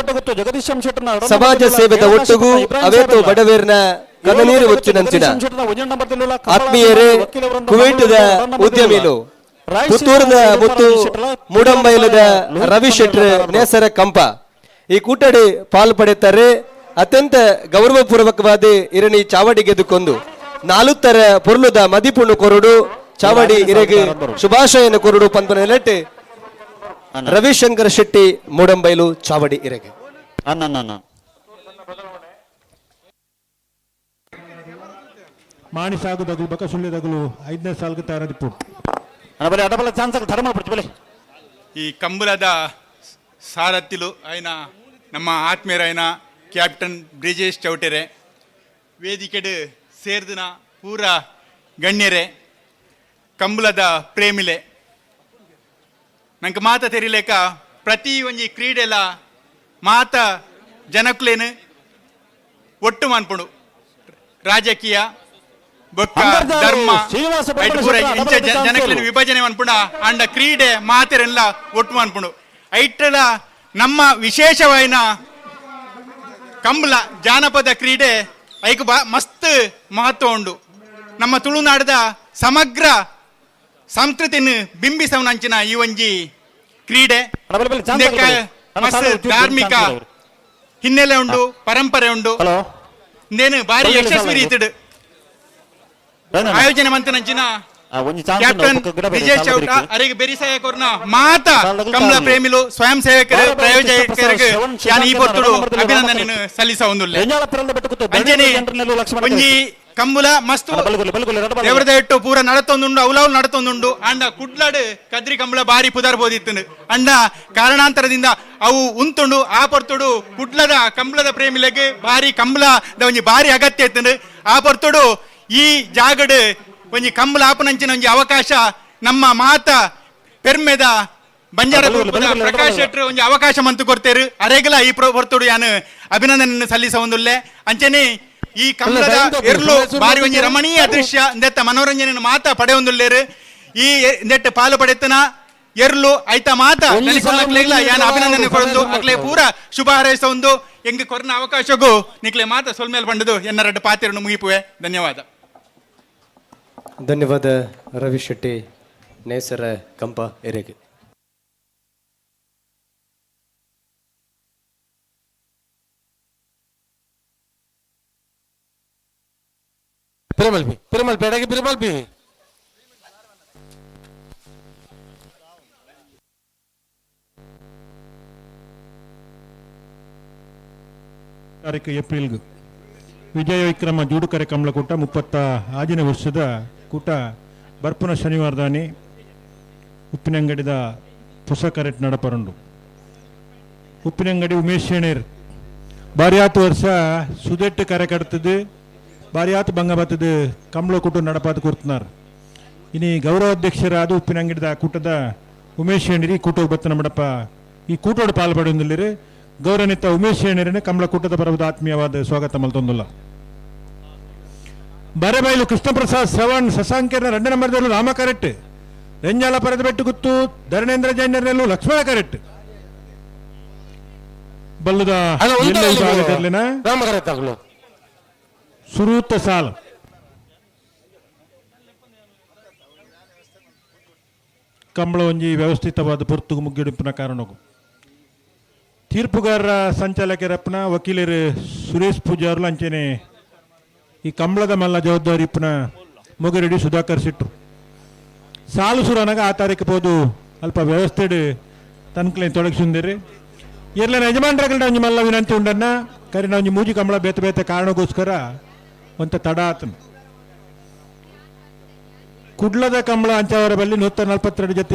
ಸಮಾಜ ಸೇವೆದ ಒಟ್ಟುಗು ಅವೇತು ಬಡವೇರ್ನ ಕನನೀರು ಒಚ್ಚಿನಂಚಿನ ಆತ್ಮೀಯರೇ ಕುವೈಟದ ಉದ್ಯಮಿಲು ಪುತ್ತೂರಿನ ಮುತ್ತು ಮೂಡಂಬೈಲದ ರವಿ ಶೆಟ್ರ್ ನೇಸರ ಕಂಪ ಈ ಕೂಟಡಿ ಪಾಲು ಪಡೆಯುತ್ತಾರೆ. ಅತ್ಯಂತ ಗೌರವಪೂರ್ವಕವಾದ ಇರಣಿ ಚಾವಡಿ ಗೆದ್ದುಕೊಂಡು ನಾಲುತ್ತರ ಪೊರ್ಲುದ ಮದಿಪುಣ್ಣು ಕೊರಡು ಚಾವಡಿ ಇರೆಗೆ ಶುಭಾಶಯನ ಕೊರಡು ಪಂಪನ ನೆಲೆಟ್ ರವಿಶಂಕರ್ ಶೆಟ್ಟಿ ಮೂಡಂಬೈಲು ಚಾವಡಿ ಇರೆಗೆ. ಮಾಣಿ ಸಾಗು ದಗಲು ಬಕ ಸುಳ್ಳಿ ದಗಲು 5ನೇ ಸಾಲ್ಗೆ ತಯಾರದಿಪ್ಪು. ಈ ಕಂಬಳದ ಸಾರಥಿಲು అయిన ನಮ್ಮ ಆತ್ಮೀಯರಾಯನ ಕ್ಯಾಪ್ಟನ್ ಬ್ರಿಜೇಶ್ ಚೌಟೆರೆ, ವೇದಿಕೆಡು ಸೇರ್ದಿನ ಪೂರ ಗಣ್ಯರೇ, ಕಂಬಳದ ಪ್ರೇಮಿಲೆ, ನಂಗೆ ಮಾತ ತೆರಿಲೇಕ ಪ್ರತಿ ಒಂಜಿ ಕ್ರೀಡೆಲ ಮಾತ ಜನಕ್ಲೇನು ಒಟ್ಟು ಮಾನ್ಪುಂಡು. ರಾಜಕೀಯ ಬೊಕ್ಕ ಧರ್ಮ ಜನಕ್ಲೇನು ವಿಭಜನೆ ಮನ್ಪುಂಡ ಅಂಡ ಕ್ರೀಡೆ ಮಾತೆರೆಲ್ಲ ಒಟ್ಟು ಮಾನ್ಪುಂಡು. ಐಟ್ರಲ ನಮ್ಮ ವಿಶೇಷವಾಯಿನ ಕಂಬಳ ಜಾನಪದ ಕ್ರೀಡೆ ಐಕ್ ಮಸ್ತ್ ಮಹತ್ವ ಉಂಡು. ನಮ್ಮ ತುಳುನಾಡದ ಸಮಗ್ರ ಸಂಸ್ಕೃತಿನ ಬಿಂಬಿಸವನಂಚಿನ ಈ ಒಂಜಿ ಕ್ರೀಡೆ ಮಸ್ತ್ ಧಾರ್ಮಿಕ ಹಿನ್ನೆಲೆ ಉಂಡು, ಪರಂಪರೆ ಉಂಡು. ಇಂದೇನು ಭಾರಿ ಯಶಸ್ವಿ ರೀತಿಡು ಆಯೋಜನೆ ಮಂತನಂಚಿನ ಕ್ಯಾಪ್ಟನ್ ವಿಜಯ್ ಚೌಟ ಅರೆಗೆ ಬೆರಿಸಾಯ ಕೊರ್ನ ಮಾತ ಕಮಲ ಪ್ರೇಮಿಲು ಸ್ವಯಂ ಸೇವಕರು ಪ್ರಾಯೋಜಕರಿಗೆ ಯಾನ್ ಈ ಪೊರ್ತುಡು ಅಭಿನಂದನೆ ಸಲ್ಲಿಸ ಒಂದುಲ್ಲೆ. ಅಂಜನೆ ಒಂಜಿ ಕಂಬುಲ ಮಸ್ತು ದೇವರದ ಇಟ್ಟು ಪೂರ ನಡತೊಂದುಂಡು, ಅವಲವು ನಡತೊಂದುಂಡು. ಅಂಡ ಕುಡ್ಲಾಡು ಕದ್ರಿ ಕಂಬಳ ಬಾರಿ ಪುದರ್ ಬೋದಿತ್ತು. ಅಂಡ ಕಾರಣಾಂತರದಿಂದ ಅವು ಉಂತುಂಡು. ಆ ಪೊರ್ತುಡು ಕುಡ್ಲದ ಕಂಬಳದ ಪ್ರೇಮಿಲೆಗ್ ಬಾರಿ ಕಂಬಳದ ಒಂಜಿ ಬಾರಿ ಅಗತ್ಯ ಇತ್ತು. ಆ ಪೊರ್ತುಡು ಈ ಜಾಗಡು ಒಂಜಿ ಕಂಬಳ ಆಪನಂಚಿನ ಒಂಜಿ ಅವಕಾಶ ನಮ್ಮ ಮಾತ ಪೆರ್ಮೆದ ಬಂಜಾರ ಪ್ರಕಾಶ್ ಶೆಟ್ಟರ್ ಒಂಜಿ ಅವಕಾಶ ಮಂತು ಕೊಡ್ತೇರು. ಅರೆಗಲ ಈ ಪೊರ್ತುಡು ಯಾನು ಅಭಿನಂದನೆ ಸಲ್ಲಿಸ ಒಂದುಲ್ಲೆ. ಅಂಚನೆ ಈ ಕಂಬಳದ ಎರ್ಲು ಬಾರಿ ಒಂಜಿ ರಮಣೀಯ ದೃಶ್ಯ ಇಂದೆತ್ತ ಮನೋರಂಜನೆ ಮಾತ ಪಡೆಯೊಂದುಲ್ಲೇರು. ಈ ನೆಟ್ ಪಾಲು ಪಡೆತನ ಎರ್ಲು ಐತ ಮಾತ ಯಾನ್ ಅಭಿನಂದನೆ ಕೊಡೊಂದು ಅಕ್ಲೆ ಪೂರ ಶುಭ ಹಾರೈಸ ಒಂದು ಎಂಗ್ ಕೊರ್ನ ಅವಕಾಶಗೂ ನಿಕ್ಲೆ ಮಾತ ಸೊಲ್ಮೇಲ್ ಪಂಡದು ಎನ್ನ ರಡ್ಡು ಪಾತಿರನ್ನು ಮುಗಿಪುವೆ. ಧನ್ಯವಾದ. ಧನ್ಯವಾದ ರವಿ ಶೆಟ್ಟಿ ನೇಸರ ಕಂಪ ಎರೆಗೆ. ಪಿರಮಲ್ಪಿ ಪಿರಮಲ್ಪಿ ಎಡಗೆ ಪಿರಮಲ್ಪಿ. ತಾರೀಕು ಏಪ್ರಿಲ್ಗೆ ವಿಜಯ ವಿಕ್ರಮ ಜೂಡುಕರೆ ಕಮಲಕೂಟ 36ನೇ ವರ್ಷದ ಕೂಟ ಬರ್ಪುನ ಶನಿವಾರದಾನಿ ಉಪ್ಪಿನಂಗಡಿದ ಪುಸ ಕರೆಟ್ ನಡಪರುಂಡು. ಉಪ್ಪಿನಂಗಡಿ ಉಮೇಶ್ ಶೇಣೇರ್ ಬಾರಿಯಾತು ವರ್ಷ ಸುದೆಟ್ಟು ಕರೆ ಕಟ್ತದ್ದು ಬಾರಿಯಾತು ಭಂಗ ಬತ್ತದು ಕಮಲಕೂಟ ನಡಪಾತು ಕೂರ್ತನಾರ್. ಇನಿ ಗೌರವಾಧ್ಯಕ್ಷರಾದ ಉಪ್ಪಿನಂಗಡಿದ ಕೂಟದ ಉಮೇಶ್ ಶೇಣೇರಿ ಕೂಟ ಬತ್ತನ ಮಡಪ ಈ ಕೂಟೋಡು ಪಾಲ್ಪಡೆಯೊಂದಿಲ್ಲಿರು. ಗೌರವನಿತ ಉಮೇಶ್ ಶೇಣೇರನೆ ಕಮಲಕೂಟದ ಬರಬಹುದು ಆತ್ಮೀಯವಾದ ಸ್ವಾಗತ ಮಲ್ತೊಂದುಲ್ಲ. ಬರೆಬೈಲು ಕೃಷ್ಣಪ್ರಸಾದ್ ಶ್ರವಣ್ ಶಶಾಂಕರ್ನ 2 ನಂಬರ್ದಲ್ಲೂ ರಾಮ ಕರೆಕ್ಟ್, ರೆಂಜಾಲ ಪರದ ಬೆಟ್ಟು ಗುತ್ತು ಧರಣೇಂದ್ರ ಜೈನರ್ನಲ್ಲೂ ಲಕ್ಷ್ಮಣ ಕರೆಕ್ಟ್. ಬಲ್ಲದ ವಿಭಾಗದಲ್ಲಿನ ಸುರೂತ ಸಾಲ ಕಂಬಳ ಒಂಜಿ ವ್ಯವಸ್ಥಿತವಾದ ಪೊರ್ತುಗು ಮುಗ್ಗಿಡುಪಿನ ಕಾರಣಗು ತೀರ್ಪುಗಾರರ ಸಂಚಾಲಕರಪ್ಪನ ವಕೀಲರು ಸುರೇಶ್ ಪೂಜಾರ್ಲು ಅಂಚನೆ ಈ ಕಂಬಳದ ಮಲ್ಲ ಜವಾಬ್ದಾರಿ ಇಪ್ಪನ ಮೊಗರೆಡ್ಡಿ ಸುಧಾಕರ್ ಸಿಟ್ರು ಸಾಲು ಸುರನಾಗ ಆ ತಾರೀಕು ಪೋದು ಅಲ್ಪ ವ್ಯವಸ್ಥೆಡ್ ತನ್ಕಲೆ ತೊಡಗಿಸುಂದಿರಿ. ಎರ್ಲನ ಯಜಮಾನ್ರಗಳ ಒಂಜಿ ಮಲ್ಲ ವಿನಂತಿ ಉಂಡನ್ನ ಕರಿನ ಒಂಜಿ ಮೂಜಿ ಕಂಬಳ ಬೇತೆ ಬೇತೆ ಕಾರಣಕ್ಕೋಸ್ಕರ ಒಂತ ತಡ ಆತನು. ಕುಡ್ಲದ ಕಂಬಳ ಅಂಚಾವರ ಬಲ್ಲಿ 142 ಜೊತೆ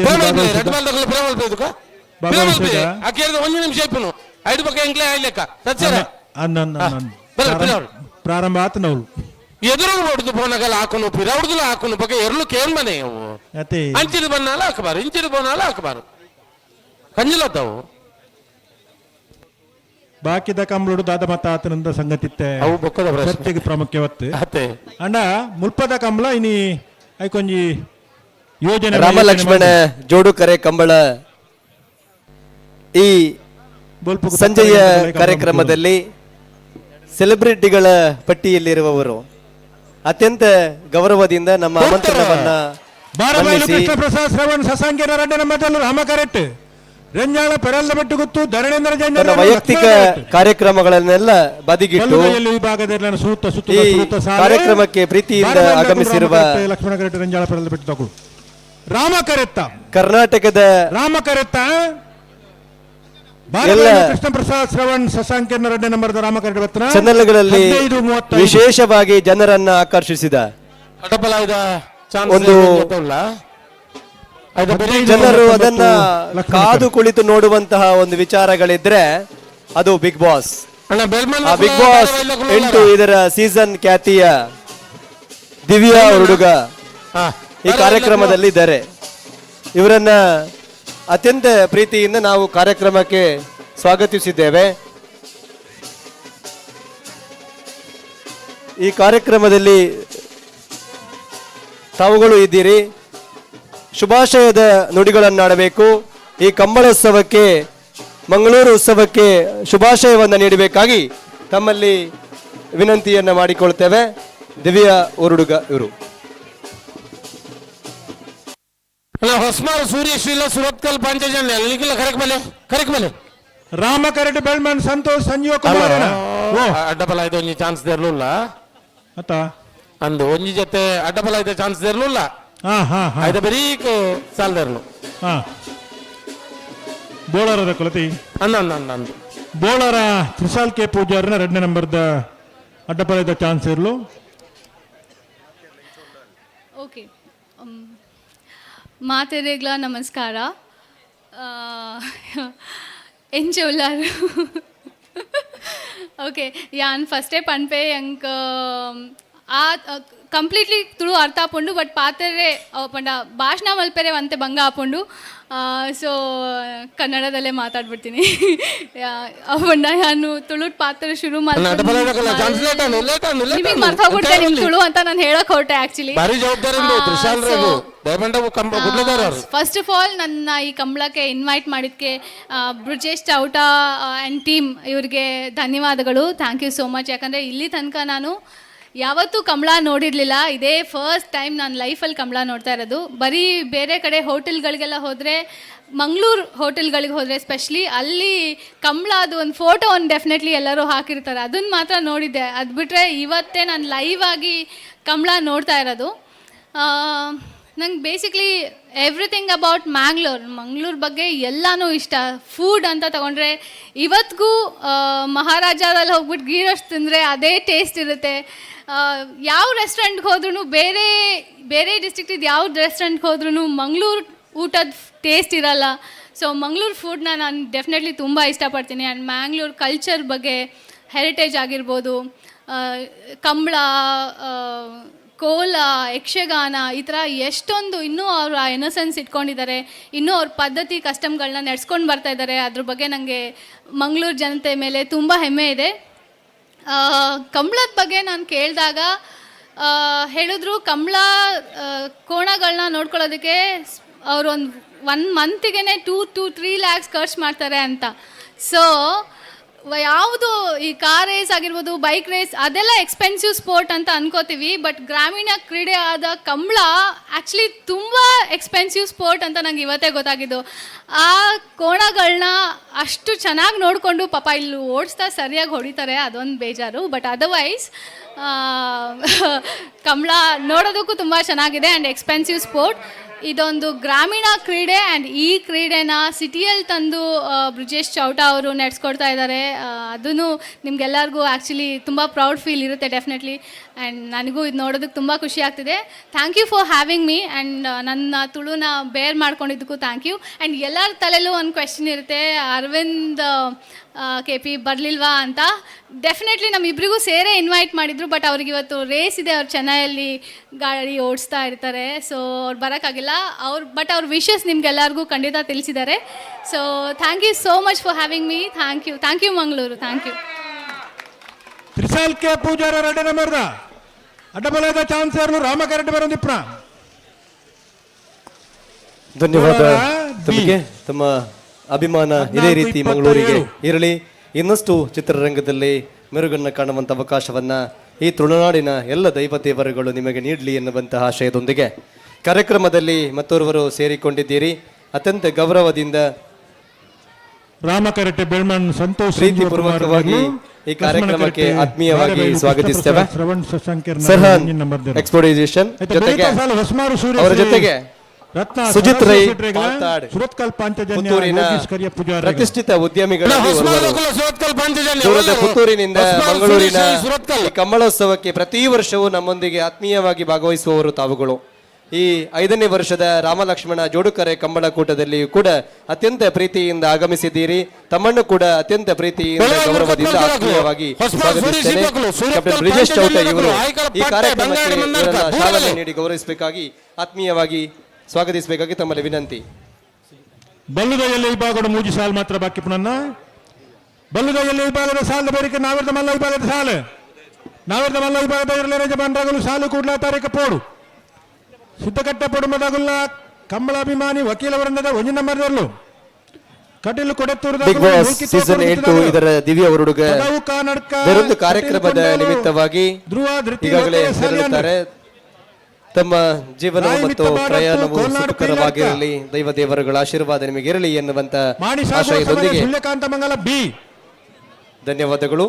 ಪ್ರಾರಂಭ ಆತನವಳು. ಎದುರು ಹೊಡೆದು ಪೋನಗಲ ಹಾಕುನು ಪಿರೌಡ್ದುಲ ಹಾಕುನು ಬಗ್ಗೆ ಎರ್ಲು ಕೇನ್ ಮನೆ ಅವು. ಅತೆ. ಅಂಚಿದ ಬನ್ನಾಲ ಹಾಕಬಾರು, ಇಂಚಿದ ಬನ್ನಾಲ ಹಾಕಬಾರು, ಕಂಜಿಲತ್ತವು. ಬಾಕಿದ ಕಂಬಳುಡು ದಾದ ಮತ ಆತನಂದ ಸಂಗತಿತ್ತೆ. ಅವು ಬೊಕ್ಕದ ಪ್ರಶ್ನೆ. ಚರ್ಚೆಗೆ ಪ್ರಾಮುಖ್ಯವತ್ತು. ಅತ್ತೆ. ಅಂಡ ಮುಲ್ಪದ ಕಂಬಳ ಇನಿ ಐಕೊಂಜಿ ಯೋಜನೆ. ರಾಮ ಲಕ್ಷ್ಮಣ ಜೋಡುಕರೆ ಕಂಬಳ ಈ ಸಂಜೆಯ ಕಾರ್ಯಕ್ರಮದಲ್ಲಿ ಸೆಲೆಬ್ರಿಟಿಗಳ ಪಟ್ಟಿಯಲ್ಲಿರುವವರು ಅತ್ಯಂತ ಗೌರವದಿಂದ ನಮ್ಮ ಆಮಂತ್ರಣವನ್ನ ಬಾರಬೈಲು ಮನ್ನಿಸಿ ಕೃಷ್ಣ ಪ್ರಸಾದ್ ಶ್ರವಣ್ ಸಸಾಂಕಿನ ರಡ್ಡ ನಮ್ಮ ರಾಮ ಕರೆಕ್ಟ್ ರೆಂಜಾಳ ಪೆರಲ್ದ ಬೆಟ್ಟು ಗೊತ್ತು ಧರಣೇಂದ್ರ ಜೈನ ತನ್ನ ವೈಯಕ್ತಿಕ ಕಾರ್ಯಕ್ರಮಗಳನ್ನೆಲ್ಲ ಬದಿಗಿಟ್ಟು ವಿಭಾಗದಲ್ಲಿ ಸೂತ ಸುತ್ತ ಈ ಸುತ್ತ ಸಾಲೆ. ಕಾರ್ಯಕ್ರಮಕ್ಕೆ ಪ್ರೀತಿಯಿಂದ ಬಾರಬೈಲು ಆಗಮಿಸಿರುವ ರಾಮ ಕರೆಕ್ಟ್, ಲಕ್ಷ್ಮಣ ಕರೆಕ್ಟ್ ರೆಂಜಾಳ ಪೆರಲ್ದ ಬೆಟ್ಟು ತಗೊಳ್ಳು ರಾಮ ಕರೆತ್ತ ಕರ್ನಾಟಕದ ರಾಮ ಕರೆತ್ತ ಎಲ್ಲ ಬಾರಬೈಲು ಕೃಷ್ಣ ಪ್ರಸಾದ್ ಶ್ರವಣ್ ಸಸಾಂಕಿನ ರಡ್ಡ ನಂಬರ್ದ ರಾಮ ಕರೆಕ್ಟ್ ಬತ್ತನ ಚಾನೆಲ್ಗಳಲ್ಲಿ 15:35. ವಿಶೇಷವಾಗಿ ಜನರನ್ನ ಆಕರ್ಷಿಸಿದ ಅಡ್ಡಬಲ ಚಾನ್ಸ್ ಒಂದು ಜನರು ಅದನ್ನ ಕಾದು ಕುಳಿತು ನೋಡುವಂತಹ ಒಂದು ವಿಚಾರಗಳಿದ್ರೆ ಅದು ಬಿಗ್ ಬಾಸ್. ಆ ಬಿಗ್ ಬಾಸ್ 8 ಇದರ ಸೀಸನ್ ಖ್ಯಾತಿಯ ದಿವ್ಯಾ ಹುಡುಗ ಈ ಕಾರ್ಯಕ್ರಮದಲ್ಲಿ ಇದ್ದಾರೆ. ಇವರನ್ನ ಅತ್ಯಂತ ಪ್ರೀತಿಯಿಂದ ನಾವು ಕಾರ್ಯಕ್ರಮಕ್ಕೆ ಸ್ವಾಗತಿಸಿದ್ದೇವೆ. ಈ ಕಾರ್ಯಕ್ರಮದಲ್ಲಿ ತಾವುಗಳು ಇದ್ದೀರಿ, ಶುಭಾಶಯದ ನುಡಿಗಳನ್ನಾಡಬೇಕು. ಈ ಕಂಬಳೋತ್ಸವಕ್ಕೆ, ಮಂಗಳೂರು ಉತ್ಸವಕ್ಕೆ ಶುಭಾಶಯವನ್ನು ನೀಡಬೇಕಾಗಿ ತಮ್ಮಲ್ಲಿ ವಿನಂತಿಯನ್ನು ಮಾಡಿಕೊಳ್ತೇವೆ. ದಿವ್ಯಾ ಉರುಡುಗ ಇವರು. ಹೊಸ್ಮಾರ್ ಸೂರ್ಯ ಶ್ರೀಲ ಸುರತ್ಕಲ್ ಪಾಂಚಜನ್ಯ ನಿಖಿಲ ಕರೆಕ್ ಮೇಲೆ, ಕರೆಕ್ ಮೇಲೆ. ರಾಮ ಕರೆಟ್ ಬೆಳ್ಮನ್ ಸಂತೋಷ್ ಸಂಜೀವ ಕುಮಾರ್. ಅಡ್ಡಬಲ ಇದು ಒಂಜಿ ಚಾನ್ಸ್ ದೇರ್ಲುಲ್ಲ. ಅತ್ತ ಅಂದು ಒಂಜಿ ಜೊತೆ ಅಡ್ಡಬಲ ಇದೆ ಚಾನ್ಸ್ ದೇರ್ಲುಲ್ಲ. ಹಾ ಹಾ ಹಾ. ಆಯ್ತಾ ಬರೀಕ್ ಸಾಲ್ದೇರ್ಲು. ಹಾ. ಬೋಳಾರದ ಕುಲತಿ. ಅಂದ ಅಂದ ಅಂದ ಅಂದು. ಬೋಳಾರ ತ್ರಿಶಾಲ್ ಕೆ ಪೂಜಾರನ ಎರಡನೇ ನಂಬರ್ದ ಅಡ್ಡಬಲ ಚಾನ್ಸ್ ಇರ್ಲು. ಓಕೆ, ಮಾತೆರೆಗ್ಲ ನಮಸ್ಕಾರ. ಎಂಚ ಉಲ್ಲಾರು? ಓಕೆ, ಯಾನ್ ಫಸ್ಟೇ ಪನ್ಪೆ ಎಂಕ್ ಆ ಕಂಪ್ಲೀಟ್ಲಿ ತುಳು ಅರ್ಥ ಆಪುಂಡು, ಬಟ್ ಪಾತೆರೆ ಪಂಡ ಭಾಷಣ ಮಲ್ಪೆರೆ ಒಂತೆ ಭಂಗ ಆಪುಂಡು. ಸೊ ಕನ್ನಡದಲ್ಲೇ ಮಾತಾಡ್ಬಿಡ್ತೀನಿ. ಪಂಡ ನಾನು ತುಳು ಪಾತ್ರೆ ಶುರು ನಿಮಗೆ ಮರ್ತ ಹೋಗ್ಬಿಡ್ತೆ ನಿಮ್ ತುಳು ಅಂತ ನಾನು ಹೇಳಕ್ ಹೊರಟೆ ಆಕ್ಚುಲಿ. ಭಾರಿ ಜವಾಬ್ದಾರಿ ಉಂಟು ತ್ರಿಶಾಲ್ ರೇಗು. ದಯಮಂಡ ಕಂಬ ಗುಡ್ಲದಾರ ಅವರು. First of all ನನ್ನ ಈ ಕಂಬಳಕ್ಕೆ ಇನ್ವೈಟ್ ಮಾಡಿದ್ದಕ್ಕೆ ಬ್ರಿಜೇಶ್ ಚೌಟಾ ಆ್ಯಂಡ್ ಟೀಮ್ ಇವ್ರಿಗೆ ಧನ್ಯವಾದಗಳು. Thank you so much. ಯಾಕಂದರೆ ಇಲ್ಲಿ ತನಕ ನಾನು ಯಾವತ್ತೂ ಕಂಬಳ ನೋಡಿರಲಿಲ್ಲ, ಇದೇ ಫಸ್ಟ್ ಟೈಮ್ ನಾನು ಲೈಫಲ್ಲಿ ಕಂಬಳ ನೋಡ್ತಾ ಇರೋದು. ಬರೀ ಬೇರೆ ಕಡೆ ಹೋಟೆಲ್ಗಳಿಗೆಲ್ಲ ಹೋದರೆ, ಮಂಗಳೂರು ಹೋಟೆಲ್ಗಳಿಗೆ ಹೋದರೆ ಸ್ಪೆಷಲಿ ಅಲ್ಲಿ ಕಂಬಳ ಅದು ಒಂದು ಫೋಟೋ ಒಂದು ಡೆಫಿನೆಟ್ಲಿ ಎಲ್ಲರೂ ಹಾಕಿರ್ತಾರೆ, ಅದನ್ನು ಮಾತ್ರ ನೋಡಿದ್ದೆ. ಅದು ಬಿಟ್ಟರೆ ಇವತ್ತೇ ನಾನು ಲೈವ್ ಆಗಿ ಕಂಬಳ ನೋಡ್ತಾ ಇರೋದು. ನಂಗೆ basically everything about Mangalore, Mangalore ಬಗ್ಗೆ ಎಲ್ಲನೂ ಇಷ್ಟ. ಫುಡ್ ಅಂತ ತಗೊಂಡ್ರೆ ಇವತ್ತಿಗೂ ಮಹಾರಾಜಾದಲ್ಲಿ ಹೋಗ್ಬಿಟ್ಟು ಗೀ ರೋಸ್ಟ್ ತಿಂದರೆ ಅದೇ ಟೇಸ್ಟ್ ಇರುತ್ತೆ. ಯಾವ ರೆಸ್ಟೋರೆಂಟ್ಗೆ ಹೋದ್ರೂ, ಬೇರೆ ಬೇರೆ ಡಿಸ್ಟ್ರಿಕ್ಟಿದ್ದು ಯಾವ ರೆಸ್ಟೋರೆಂಟ್ಗೆ ಹೋದ್ರೂ ಮಂಗಳೂರು ಊಟದ ಟೇಸ್ಟ್ ಇರಲ್ಲ. ಸೊ ಮಂಗಳೂರು ಫುಡ್ನ ನಾನು ಡೆಫಿನೆಟ್ಲಿ ತುಂಬ ಇಷ್ಟಪಡ್ತೀನಿ. ಆ್ಯಂಡ್ ಮ್ಯಾಂಗ್ಳೂರ್ ಕಲ್ಚರ್ ಬಗ್ಗೆ, ಹೆರಿಟೇಜ್ ಆಗಿರ್ಬೋದು, ಕಂಬಳ, ಕೋಲ, ಯಕ್ಷಗಾನ, ಈ ಥರ ಎಷ್ಟೊಂದು ಇನ್ನೂ ಅವರು ಆ ಇನೋಸೆನ್ಸ್ ಇಟ್ಕೊಂಡಿದ್ದಾರೆ, ಇನ್ನೂ ಅವ್ರ ಪದ್ಧತಿ ಕಸ್ಟಮ್ಗಳನ್ನ ನಡೆಸ್ಕೊಂಡು ಬರ್ತಾ ಇದ್ದಾರೆ. ಅದ್ರ ಬಗ್ಗೆ ನನಗೆ ಮಂಗಳೂರು ಜನತೆ ಮೇಲೆ ತುಂಬ ಹೆಮ್ಮೆ ಇದೆ. ಕಂಬಳದ ಬಗ್ಗೆ ನಾನು ಕೇಳಿದಾಗ ಹೇಳಿದ್ರು, ಕಂಬಳ ಕೋಣಗಳನ್ನ ನೋಡ್ಕೊಳ್ಳೋದಕ್ಕೆ ಅವರೊಂದು 1 ಮಂತಿಗೆ 2 to 3 lakhs ಖರ್ಚು ಮಾಡ್ತಾರೆ ಅಂತ. ಸೊ ಯಾವುದು ಈ ಕಾರ್ ರೇಸ್ ಆಗಿರ್ಬೋದು, ಬೈಕ್ ರೇಸ್, ಅದೆಲ್ಲ ಎಕ್ಸ್ಪೆನ್ಸಿವ್ ಸ್ಪೋರ್ಟ್ ಅಂತ ಅನ್ಕೋತೀವಿ. ಬಟ್ ಗ್ರಾಮೀಣ ಕ್ರೀಡೆ ಆದ ಕಂಬಳ ಆ್ಯಕ್ಚುಲಿ ತುಂಬ ಎಕ್ಸ್ಪೆನ್ಸಿವ್ ಸ್ಪೋರ್ಟ್ ಅಂತ ನಂಗೆ ಇವತ್ತೇ ಗೊತ್ತಾಗಿದ್ದು. ಆ ಕೋಣಗಳನ್ನ ಅಷ್ಟು ಚೆನ್ನಾಗಿ ನೋಡಿಕೊಂಡು ಪಾಪ ಇಲ್ಲಿ ಓಡಿಸ್ತಾ ಸರಿಯಾಗಿ ಹೊಡಿತಾರೆ, ಅದೊಂದು ಬೇಜಾರು. ಬಟ್ ಅದರ್ವೈಸ್ ಕಂಬಳ ನೋಡೋದಕ್ಕೂ ತುಂಬ ಚೆನ್ನಾಗಿದೆ and expensive sport. ಇದೊಂದು ಗ್ರಾಮೀಣ ಕ್ರೀಡೆ ಆ್ಯಂಡ್ ಈ ಕ್ರೀಡೆನ ಸಿಟಿಯಲ್ಲಿ ತಂದು ಬ್ರಿಜೇಶ್ ಚೌಟ ಅವರು ನಡೆಸ್ಕೊಡ್ತಾ ಇದ್ದಾರೆ. ಅದೂ ನಿಮಗೆಲ್ಲರಿಗೂ ಆ್ಯಕ್ಚುಲಿ ತುಂಬ ಪ್ರೌಡ್ ಫೀಲ್ ಇರುತ್ತೆ ಡೆಫಿನೆಟ್ಲಿ. ಆ್ಯಂಡ್ ನನಗೂ ಇದು ನೋಡೋದಕ್ಕೆ ತುಂಬ ಖುಷಿ ಆಗ್ತಿದೆ. Thank you for having me and ನನ್ನ ತುಳುನ ಬೇರ್ ಮಾಡ್ಕೊಂಡಿದ್ದಕ್ಕೂ thank you. And ಎಲ್ಲರ ತಲೆಯಲ್ಲೂ ಒಂದು ಕ್ವೆಶನ್ ಇರುತ್ತೆ, ಅರವಿಂದ್ ಕೆ ಪಿ ಬರಲಿಲ್ವಾ ಅಂತ. ಡೆಫಿನೆಟ್ಲಿ ನಮ್ಮಿಬ್ಬರಿಗೂ ಸೇರೇ ಇನ್ವೈಟ್ ಮಾಡಿದ್ರು, ಬಟ್ ಅವ್ರಿಗೆ ಇವತ್ತು ರೇಸ್ ಇದೆ, ಅವ್ರು ಚೆನ್ನೈಯಲ್ಲಿ ಗಾಡಿ ಓಡಿಸ್ತಾ ಇರ್ತಾರೆ, ಸೊ ಅವ್ರು ಬರೋಕ್ಕಾಗಿಲ್ಲ. ಅವ್ರು ಬಟ್ ಅವ್ರ ವಿಶಸ್ ನಿಮ್ಗೆಲ್ಲರಿಗೂ ಖಂಡಿತ ತಿಳಿಸಿದ್ದಾರೆ. So thank you so much for having me. Thank you, thank you Mangaluru, thank you. Trishal K Pujara Reddy ನಂಬರ್ದ ಅಡ್ಡಬಲದ ಚಾನ್ಸರ್ಲು ರಾಮಕರೆಡ್ಡಿ ಬರೋದಿಪ್ರ. ಧನ್ಯವಾದ ತಮಗೆ. ತಮ್ಮ ಅಭಿಮಾನ ಇದೇ ರೀತಿ ಮಂಗಳೂರಿಗೆ ಇರಲಿ. ಇನ್ನಷ್ಟು ಚಿತ್ರರಂಗದಲ್ಲಿ ಮೆರುಗನ್ನು ಕಾಣುವಂಥ ಅವಕಾಶವನ್ನ ಈ ತುಳುನಾಡಿನ ಎಲ್ಲ ದೈವ ದೇವರುಗಳು ನಿಮಗೆ ನೀಡಲಿ ಎನ್ನುವಂತಹ ಆಶಯದೊಂದಿಗೆ ಕಾರ್ಯಕ್ರಮದಲ್ಲಿ ಮತ್ತೋರ್ವರು ಸೇರಿಕೊಂಡಿದ್ದೀರಿ. ಅತ್ಯಂತ ಗೌರವದಿಂದ ರಾಮಕರೆಟ್ಟೆ ಬೆಳ್ಮಣ್ ಸಂತೋಷ್ ಪ್ರೀತಿಪೂರ್ವಕವಾಗಿ ಈ ಕಾರ್ಯಕ್ರಮಕ್ಕೆ ಆತ್ಮೀಯವಾಗಿ ಸ್ವಾಗತಿಸ್ತೇವೆ. ಸರ್ಹಾನ್ ಎಕ್ಸ್ಪೋರ್ಟೈಸೇಷನ್ ಜೊತೆಗೆ ಅವರ ಜೊತೆಗೆ ಸುಜಿತ್ ರೈ ಪುತ್ತೂರಿನ ಪ್ರತಿಷ್ಠಿತ ಉದ್ಯಮಿಗಳಲ್ಲಿ ದೂರದ ಪುತ್ತೂರಿನಿಂದ ಮಂಗಳೂರಿನ ಈ ಕಂಬಳೋತ್ಸವಕ್ಕೆ ಪ್ರತಿ ವರ್ಷವೂ ನಮ್ಮೊಂದಿಗೆ ಆತ್ಮೀಯವಾಗಿ ಭಾಗವಹಿಸುವವರು ತಾವುಗಳು. ಈ 5ನೇ ವರ್ಷದ ರಾಮಲಕ್ಷ್ಮಣ ಜೋಡುಕರೆ ಕಂಬಳಕೂಟದಲ್ಲಿಯೂ ಕೂಡ ಅತ್ಯಂತ ಪ್ರೀತಿಯಿಂದ ಆಗಮಿಸಿದ್ದೀರಿ. ತಮ್ಮನ್ನು ಕೂಡ ಅತ್ಯಂತ ಪ್ರೀತಿಯಿಂದ ಗೌರವದಿಂದ ಆತ್ಮೀಯವಾಗಿ ಸ್ವಾಗತಿಸುತ್ತೇನೆ. ಕ್ಯಾಪ್ಟನ್ ಬ್ರಿಜೇಶ್ ಚೌಟ ಇವರು ಈ ಕಾರ್ಯಕ್ರಮಕ್ಕೆ ಶಾಲನ್ನು ನೀಡಿ ಗೌರವಿಸಬೇಕಾಗಿ ಆತ್ಮೀಯವಾಗಿ ಸ್ವಾಗತಿಸಬೇಕಾಗಿ ತಮ್ಮಲ್ಲಿ ವಿನಂತಿ. ಬಲ್ಲುದ ಎಲ್ಲಿ ವಿಭಾಗದ ಮೂಜಿ ಸಾಲು ಮಾತ್ರ ಬಾಕಿ ಪುನನ್ನ. ಬಲ್ಲುದ ಎಲ್ಲಿ ವಿಭಾಗದ ಸಾಲದ ಬೇಡಿಕೆ ನಾವಿರ್ದ ಮಲ್ಲ ವಿಭಾಗದ ಸಾಲು ನಾವಿರ್ದ ಮಲ್ಲ ವಿಭಾಗದ ಇರಲಿ ಯಜಮಾನರಾಗಲು ಸಾಲು ಕೂಡ್ಲ ತಾರೀಕು ಪೋಡು ಸಿದ್ಧಕಟ್ಟೆ ಪೊಡುಮದಾಗುಲ್ಲ ಕಂಬಳಾಭಿಮಾನಿ ವಕೀಲ ವೃಂದದ ಒಂಜಿ ನಂಬರ್ದಲ್ಲೂ Kateel Kodettur big boss season 8 ಇದರ ದಿವ್ಯ ಅವರುಡುಗ ಬೇರೊಂದು ಕಾರ್ಯಕ್ರಮದ ನಿಮಿತ್ತವಾಗಿ ಈಗಾಗಲೇ ತೆರಳುತ್ತಾರೆ. ತಮ್ಮ ಜೀವನ ಮತ್ತು ಪ್ರಯಾಣವು ಸುಖಕರವಾಗಿರಲಿ, ದೈವ ದೇವರುಗಳ ಆಶೀರ್ವಾದ ನಿಮಗಿರಲಿ ಎನ್ನುವಂತ ಆಶಯದೊಂದಿಗೆ ಬಿ ಧನ್ಯವಾದಗಳು.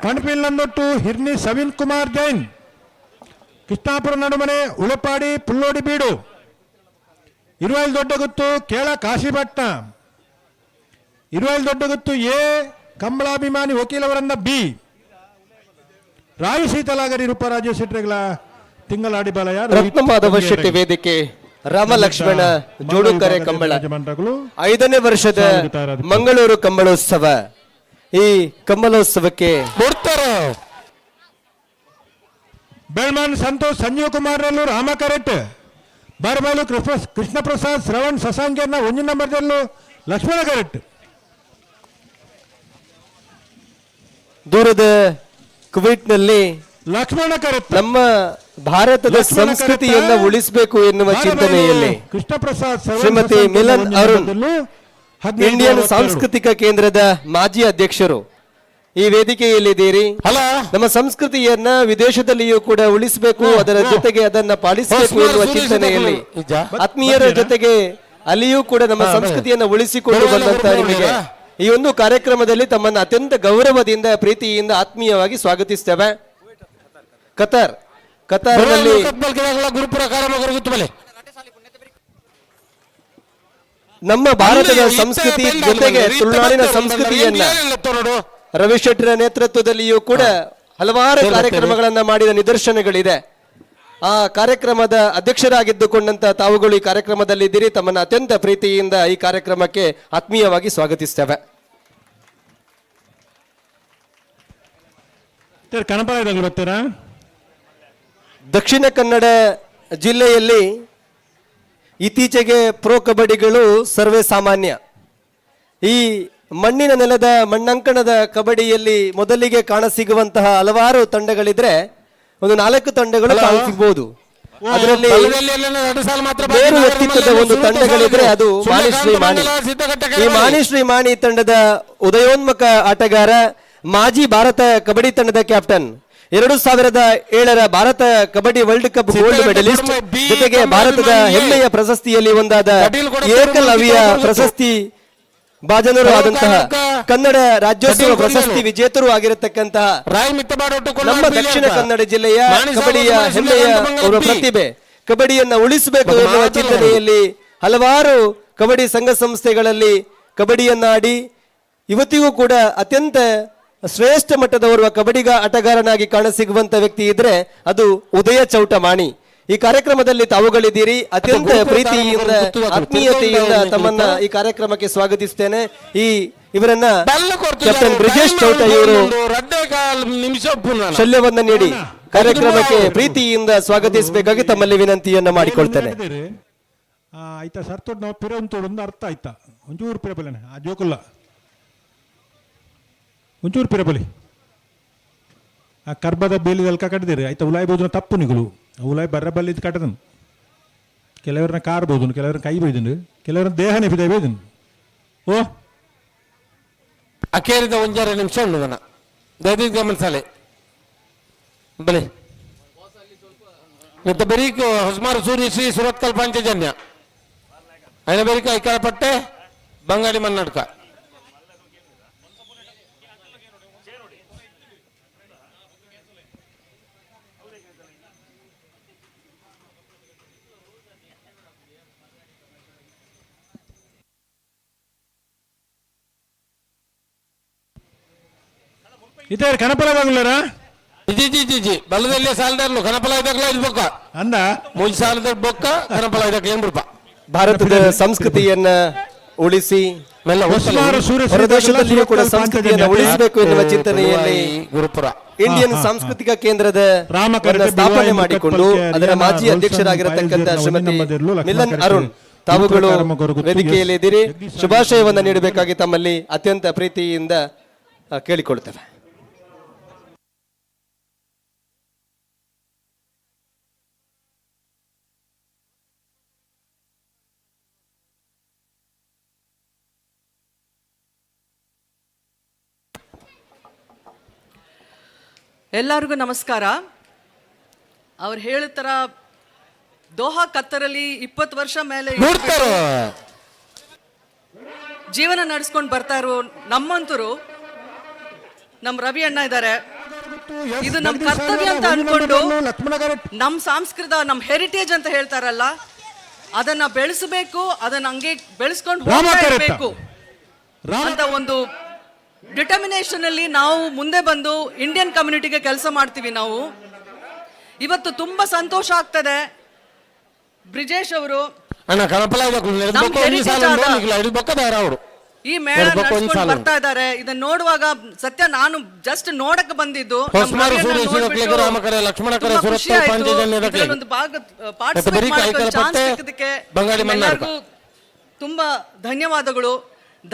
ಪಣಪಿಲ್ಲೊಟ್ಟು ಹಿರ್ನಿ ಸವಿನ್ ಕುಮಾರ್ ಜೈನ್, ಕೃಷ್ಣಾಪುರ ನಡುಮನೆ, ಉಳಪಾಡಿ, ಪುಲ್ಲೋಡಿ ಬೀಡು, ಇರುವೈಲ್ ದೊಡ್ಡಗುತ್ತು, ಕೇಳ ಕಾಶಿಪಟ್ನ, ಇರುವೈಲ್ ದೊಡ್ಡಗುತ್ತು ಎ ಕಂಬಳಾಭಿಮಾನಿ ವಕೀಲವರನ್ನ ಬಿ ರಾಯಿ ಶೀತಲಾಗರಿ ರೂಪರಾಜ ಶೆಟ್ಟರ್ಗಳ ತಿಂಗಳಾಡಿ ಬಲಯ ರತ್ನ ಮಾಧವ ಶೆಟ್ಟಿ ವೇದಿಕೆ ರಾಮ ಲಕ್ಷ್ಮಣ ಜೋಡುಕರೆ ಕಂಬಳ 5ನೇ ವರ್ಷದ ಮಂಗಳೂರು ಕಂಬಳೋತ್ಸವ. ಈ ಕಂಬಳೋತ್ಸವಕ್ಕೆ ಬೆಳ್ಮನ್ ಸಂತೋಷ್ ಸಂಜೀವ್ ಕುಮಾರ್ ರಲ್ಲು ರಾಮ ಕರೆಟ್ ಬಾರಬಾಲು ಕೃಷ್ಣ ಪ್ರಸಾದ್ ಶ್ರವಣ್ ಸಸಾಂಕರ್ನ ಒಂಜಿ ನಂಬರ್ದಲ್ಲೂ ಲಕ್ಷ್ಮಣ ಕರೆಟ್. ದೂರದ ಕುವೈಟ್ನಲ್ಲಿ ಲಕ್ಷ್ಮಣ ಕರೆಟ್ ನಮ್ಮ ಭಾರತದ ಸಂಸ್ಕೃತಿಯನ್ನು ಉಳಿಸಬೇಕು ಎನ್ನುವ ಚಿಂತನೆಯಲ್ಲಿ ಕೃಷ್ಣ ಪ್ರಸಾದ್ ಶ್ರೀಮತಿ ಮಿಲನ್ ಅರುಣ್, ಇಂಡಿಯನ್ ಸಾಂಸ್ಕೃತಿಕ ಕೇಂದ್ರದ ಮಾಜಿ ಅಧ್ಯಕ್ಷರು ಈ ವೇದಿಕೆಯಲ್ಲಿದ್ದೀರಿ. ನಮ್ಮ ಸಂಸ್ಕೃತಿಯನ್ನ ವಿದೇಶದಲ್ಲಿಯೂ ಕೂಡ ಉಳಿಸಬೇಕು, ಅದರ ಜೊತೆಗೆ ಅದನ್ನ ಪಾಲಿಸಬೇಕು ಎನ್ನುವ ಚಿಂತನೆಯಲ್ಲಿ ಆತ್ಮೀಯರ ಜೊತೆಗೆ ಅಲ್ಲಿಯೂ ಕೂಡ ನಮ್ಮ ಸಂಸ್ಕೃತಿಯನ್ನು ಉಳಿಸಿಕೊಂಡು ಬಂದಂತ ನಿಮಗೆ ಈ ಒಂದು ಕಾರ್ಯಕ್ರಮದಲ್ಲಿ ತಮ್ಮನ್ನು ಅತ್ಯಂತ ಗೌರವದಿಂದ ಪ್ರೀತಿಯಿಂದ ಆತ್ಮೀಯವಾಗಿ ಸ್ವಾಗತಿಸ್ತೇವೆ. ಕತಾರ್ನಲ್ಲಿ ನಮ್ಮ ಭಾರತದ ಸಂಸ್ಕೃತಿ ಜೊತೆಗೆ ತುಳುನಾಡಿನ ಸಂಸ್ಕೃತಿಯನ್ನ ರವಿ ಶೆಟ್ಟರ ನೇತೃತ್ವದಲ್ಲಿಯೂ ಕೂಡ ಹಲವಾರು ಕಾರ್ಯಕ್ರಮಗಳನ್ನ ಮಾಡಿದ ನಿದರ್ಶನಗಳಿದೆ. ಆ ಕಾರ್ಯಕ್ರಮದ ಅಧ್ಯಕ್ಷರಾಗಿದ್ದುಕೊಂಡಂತ ತಾವುಗಳು ಈ ಕಾರ್ಯಕ್ರಮದಲ್ಲಿ ಇದ್ದೀರಿ. ತಮ್ಮನ್ನು ಅತ್ಯಂತ ಪ್ರೀತಿಯಿಂದ ಈ ಕಾರ್ಯಕ್ರಮಕ್ಕೆ ಆತ್ಮೀಯವಾಗಿ ಸ್ವಾಗತಿಸ್ತೇವೆ. ದಕ್ಷಿಣ ಕನ್ನಡ ಜಿಲ್ಲೆಯಲ್ಲಿ ಇತ್ತೀಚೆಗೆ ಪ್ರೋ ಕಬಡ್ಡಿಗಳು ಸರ್ವೇ ಸಾಮಾನ್ಯ. ಈ ಮಣ್ಣಿನ ನೆಲದ ಮಣ್ಣಂಕಣದ ಕಬಡ್ಡಿಯಲ್ಲಿ ಮೊದಲಿಗೆ ಕಾಣಸಿಗುವಂತಹ ಹಲವಾರು ತಂಡಗಳಿದ್ರೆ ಒಂದು 4 ತಂಡಗಳು ಕಾಣಸಿಗಬಹುದು. ಅದರಲ್ಲಿ ಬೇರು ವ್ಯಕ್ತಿತ್ವದ ಒಂದು ತಂಡಗಳಿದ್ರೆ ಅದು ಮಾಣಿಶ್ರೀ ಮಾಣಿ. ಈ ಮಾಣಿಶ್ರೀ ಮಾಣಿ ತಂಡದ ಉದಯೋನ್ಮುಖ ಆಟಗಾರ, ಮಾಜಿ ಭಾರತ ಕಬಡ್ಡಿ ತಂಡದ captain, 2007ರ Bharat kabaddi world cup gold medalist, ಜೊತೆಗೆ ಭಾರತದ ಹೆಮ್ಮೆಯ ಪ್ರಶಸ್ತಿಯಲ್ಲಿ ಒಂದಾದ ಏಕಲವ್ಯ ಪ್ರಶಸ್ತಿ ಭಾಜನರು ಆದಂತಹ ಕನ್ನಡ ರಾಜ್ಯೋತ್ಸವ ಪ್ರಶಸ್ತಿ ವಿಜೇತರು ಆಗಿರತಕ್ಕಂತಹ ನಮ್ಮ ದಕ್ಷಿಣ ಕನ್ನಡ ಜಿಲ್ಲೆಯ ಕಬಡ್ಡಿಯ ಹೆಮ್ಮೆಯ ಒಬ್ಬ ಪ್ರತಿಭೆ ಕಬಡ್ಡಿಯನ್ನ ಉಳಿಸಬೇಕು ಎನ್ನುವ ಚಿಂತನೆಯಲ್ಲಿ ಹಲವಾರು ಕಬಡ್ಡಿ ಸಂಘ ಸಂಸ್ಥೆಗಳಲ್ಲಿ ಕಬಡ್ಡಿಯನ್ನಾಡಿ ಇವತ್ತಿಗೂ ಕೂಡ ಅತ್ಯಂತ ಶ್ರೇಷ್ಠ ಮಟ್ಟದ ಓರ್ವ ಕಬಡ್ಡಿಗ ಆಟಗಾರನಾಗಿ ಕಾಣಸಿಗುವಂತ ವ್ಯಕ್ತಿ ಇದ್ರೆ ಅದು ಉದಯ ಚೌಟ ಮಾಣಿ. ಈ ಕಾರ್ಯಕ್ರಮದಲ್ಲಿ ತಾವುಗಳಿದ್ದೀರಿ. ಅತ್ಯಂತ ಪ್ರೀತಿಯಿಂದ ಆತ್ಮೀಯತೆಯಿಂದ ತಮ್ಮನ್ನ ಈ ಕಾರ್ಯಕ್ರಮಕ್ಕೆ ಸ್ವಾಗತಿಸ್ತೇನೆ. ಈ ಇವರನ್ನ ಕ್ಯಾಪ್ಟನ್ ಬ್ರಿಜೇಶ್ ಚೌಟ ಇವರು ಶಲ್ಯವನ್ನ ನೀಡಿ ಕಾರ್ಯಕ್ರಮಕ್ಕೆ ಪ್ರೀತಿಯಿಂದ ಸ್ವಾಗತಿಸಬೇಕಾಗಿ ತಮ್ಮಲ್ಲಿ ವಿನಂತಿಯನ್ನ ಮಾಡಿಕೊಳ್ತೇನೆ. ಆಯ್ತಾ ಸರ್, ನಾವು ಪಿರ ಒಂದು ಅರ್ಥ ಆಯ್ತಾ ಒಂಚೂರು ಪಿರ ಬಲ್ಲೇನೆ ಆ ಜೋಕುಲ್ಲ ಒಂಚೂರು ಪಿರ ಬಲಿ ಆ ಕರ್ಬದ ಬೇಲಿದಲ್ಕ ಕಟ್ಟದಿರಿ ಆಯ್ತಾ. ಉಲಾಯ್ ಬೋದನ ತಪ್ಪು ನಿಗುಲು ಉಲಾಯ್ ಬರ್ರ ಬಲ್ಲಿದ್ದು ಕಟ್ಟದನು. ಕೆಲವರನ್ನ ಕಾರ್ ಬೋದನು, ಕೆಲವರನ್ನ ಕೈ ಬೈದನು, ಕೆಲವರನ್ನ ದೇಹನೇ ಬಿದ ಬೈದನು. ಓ ಅಕೇರಿದ ಒಂಜಾರ ನಿಮಿಷ ಉಂಡು ನನ್ನ ದಯದೀದ್ ಗಮನಿಸಾಲೆ ಬಲೆ ಮತ್ತೆ ಬೆರೀಕ್ ಹೊಸ್ಮಾರು ಸೂರ್ಯ ಶ್ರೀ ಸುರತ್ಕಲ್ ಪಾಂಚಜನ್ಯ ಐನ ಬೆರೀಕ್ ಐಕಾರ ಪಟ್ಟೆ ಬಂಗಾಡಿ ಮನ್ನಡ್ಕ. ಇದೇ ಕನಪಲ ಬಾಗುಲಾರ G G G G ಬಲದಲ್ಲಿ ಸಾಲದಾರ್ಲು ಕನಪಲ ಇದಕ್ಲ ಇದು ಬೊಕ್ಕ ಅಂದ ಮೂಜಿ ಸಾಲದ ಬೊಕ್ಕ ಕನಪಲ ಇದಕ್ಕೆ ಏನ್ ಬಿಡ್ಪ. ಭಾರತದ ಸಂಸ್ಕೃತಿಯನ್ನ ಉಳಿಸಿ ಹೊರದೇಶದಲ್ಲಿಯೂ ಕೂಡ ಸಂಸ್ಕೃತಿಯನ್ನು ಉಳಿಸಬೇಕು ಎನ್ನುವ ಚಿಂತನೆಯಲ್ಲಿ ಗುರುಪುರ ಇಂಡಿಯನ್ ಸಾಂಸ್ಕೃತಿಕ ಕೇಂದ್ರದ ಸ್ಥಾಪನೆ ಮಾಡಿಕೊಂಡು ಅದರ ಮಾಜಿ ಅಧ್ಯಕ್ಷರಾಗಿರತಕ್ಕಂಥ ಶ್ರೀಮತಿ ಮಿಲನ್ ಅರುಣ್ ತಾವುಗಳು ವೇದಿಕೆಯಲ್ಲಿ ಇದ್ದೀರಿ. ಶುಭಾಶಯವನ್ನು ನೀಡಬೇಕಾಗಿ ತಮ್ಮಲ್ಲಿ ಅತ್ಯಂತ ಪ್ರೀತಿಯಿಂದ ಕೇಳಿಕೊಳ್ತೇವೆ. ಎಲ್ಲರಿಗೂ ನಮಸ್ಕಾರ. ಅವ್ರು ಹೇಳ್ತಾರ ದೋಹಾ ಕತ್ತರಲ್ಲಿ 20 ವರ್ಷ ಮೇಲೆ ಜೀವನ ನಡೆಸ್ಕೊಂಡು ಬರ್ತಾ ಇರೋ ನಮ್ಮಂತರು ನಮ್ ರವಿ ಅಣ್ಣ ಇದ್ದಾರೆ. ಇದು ನಮ್ ಕರ್ತವ್ಯ ಅಂತ ಅನ್ಕೊಂಡು ನಮ್ ಸಂಸ್ಕೃತ ನಮ್ ಹೆರಿಟೇಜ್ ಅಂತ ಹೇಳ್ತಾರಲ್ಲ, ಅದನ್ನ ಬೆಳೆಸಬೇಕು, ಅದನ್ನ ಹಂಗೆ ಬೆಳೆಸ್ಕೊಂಡು ಹೋಗ್ತಾ ಇರ್ಬೇಕು ಅಂತ ಒಂದು ಡಿಟರ್ಮಿನೇಷನ್ ಅಲ್ಲಿ ನಾವು ಮುಂದೆ ಬಂದು ಇಂಡಿಯನ್ ಕಮ್ಯುನಿಟಿಗೆ ಕೆಲಸ ಮಾಡ್ತೀವಿ ನಾವು. ಇವತ್ತು ತುಂಬಾ ಸಂತೋಷ ಆಗ್ತದೆ. ಬ್ರಿಜೇಶ್ ಅವರು ಈ ಮೇಳ ನಡೆಸ್ಕೊಂಡು ಬರ್ತಾ ಇದ್ದಾರೆ. ಇದನ್ನ ನೋಡುವಾಗ ಸತ್ಯ ನಾನು ಜಸ್ಟ್ ನೋಡಕ್ ಬಂದಿದ್ದು, ಒಂದು ಭಾಗ ಪಾರ್ಟಿಸಿಪೇಟ್ ಚಾನ್ಸ್ ಸಿಕ್ಕಿದ್ದಕ್ಕೆ ಎಲ್ಲರಿಗೂ ತುಂಬಾ ಧನ್ಯವಾದಗಳು.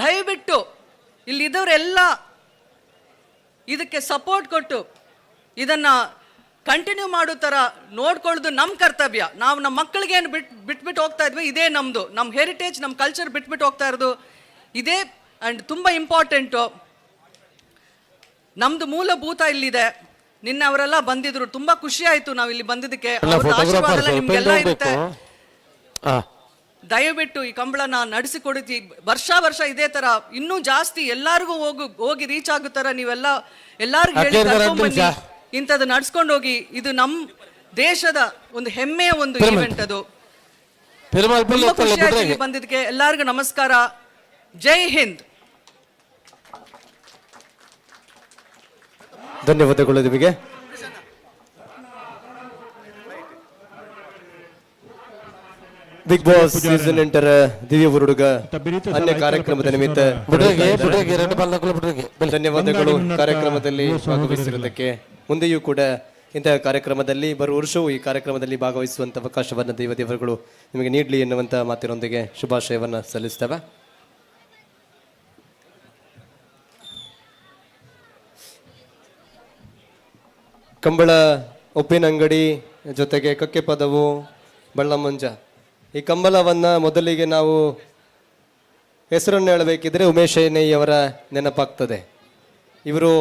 ದಯವಿಟ್ಟು ಇಲ್ಲಿ ಇದ್ದವರೆಲ್ಲ ಇದಕ್ಕೆ ಸಪೋರ್ಟ್ ಕೊಟ್ಟು ಇದನ್ನ ಕಂಟಿನ್ಯೂ ಮಾಡೋ ಥರ ನೋಡ್ಕೊಳ್ಳೋದು ನಮ್ಮ ಕರ್ತವ್ಯ. ನಾವು ನಮ್ಮ ಮಕ್ಕಳಿಗೆ ಏನು ಬಿಟ್ಬಿಟ್ಟು ಹೋಗ್ತಾ ಇದ್ವಿ, ಇದೇ ನಮ್ಮದು, ನಮ್ಮ ಹೆರಿಟೇಜ್, ನಮ್ಮ ಕಲ್ಚರ್ ಬಿಟ್ಬಿಟ್ಟು ಹೋಗ್ತಾ ಇರೋದು ಇದೇ. ಆ್ಯಂಡ್ ತುಂಬ ಇಂಪಾರ್ಟೆಂಟು ನಮ್ಮದು ಮೂಲಭೂತ ಇಲ್ಲಿದೆ. ನಿನ್ನೆ ಅವರೆಲ್ಲ ಬಂದಿದ್ರು, ತುಂಬ ಖುಷಿ ಆಯಿತು ನಾವು ಇಲ್ಲಿ ಬಂದಿದ್ದಕ್ಕೆ. ಆಶೀರ್ವಾದ ಎಲ್ಲ ನಿಮಗೆಲ್ಲ ಇರುತ್ತೆ. ದಯವಿಟ್ಟು ಈ ಕಂಬಳನ ನಡೆಸಿಕೊಡುತ್ತಿ. ವರ್ಷ ವರ್ಷ ಇದೇ ತರ ಇನ್ನೂ ಜಾಸ್ತಿ ಎಲ್ಲರಿಗೂ ಹೋಗಿ ರೀಚ್ ಆಗೋ ಥರ ನೀವೆಲ್ಲ ಎಲ್ಲರಿಗೂ ಹೇಳಿ ಕರ್ಕೊಂಡ್ಬನ್ನಿ, ಇಂಥದ್ದು ನಡ್ಸ್ಕೊಂಡು ಹೋಗಿ. ಇದು ನಮ್ಮ ದೇಶದ ಒಂದು ಹೆಮ್ಮೆಯ ಒಂದು ಈವೆಂಟ್ ಅದು. ತುಂಬಾ ಖುಷಿ ಆಯ್ತು ಇಲ್ಲಿ ಬಂದಿದ್ದಕ್ಕೆ. ಎಲ್ಲರಿಗೂ ನಮಸ್ಕಾರ. ಜೈ ಹಿಂದ್. ಧನ್ಯವಾದಗಳು ನಿಮಗೆ. Big boss season 8 ದಿವ್ಯ ಹುಡುಗ ಅನ್ಯ ಕಾರ್ಯಕ್ರಮದ ನಿಮಿತ್ತ ಧನ್ಯವಾದಗಳು ಕಾರ್ಯಕ್ರಮದಲ್ಲಿ ಭಾಗವಹಿಸಿರುವುದಕ್ಕೆ. ಮುಂದೆಯೂ ಕೂಡ ಇಂತಹ ಕಾರ್ಯಕ್ರಮದಲ್ಲಿ ಬರುವ ವರ್ಷವೂ ಈ ಕಾರ್ಯಕ್ರಮದಲ್ಲಿ ಭಾಗವಹಿಸುವಂತ ಅವಕಾಶವನ್ನು ದೇವದೇವರುಗಳು ನಿಮಗೆ ನೀಡಲಿ ಎನ್ನುವಂತಹ ಮಾತಿನೊಂದಿಗೆ ಶುಭಾಶಯವನ್ನು ಸಲ್ಲಿಸ್ತೇವೆ. ಕಂಬಳ ಉಪ್ಪಿನಂಗಡಿ ಜೊತೆಗೆ ಕಕ್ಕೆ ಪದವು ಬಳ್ಳಮುಂಜ ಈ ಕಂಬಳವನ್ನು ಮೊದಲಿಗೆ ನಾವು ಹೆಸರನ್ನು ಹೇಳಬೇಕಿದ್ರೆ ಉಮೇಶ್ ಶೆಣೈಯವರ ನೆನಪಾಗ್ತದೆ. ಇವರು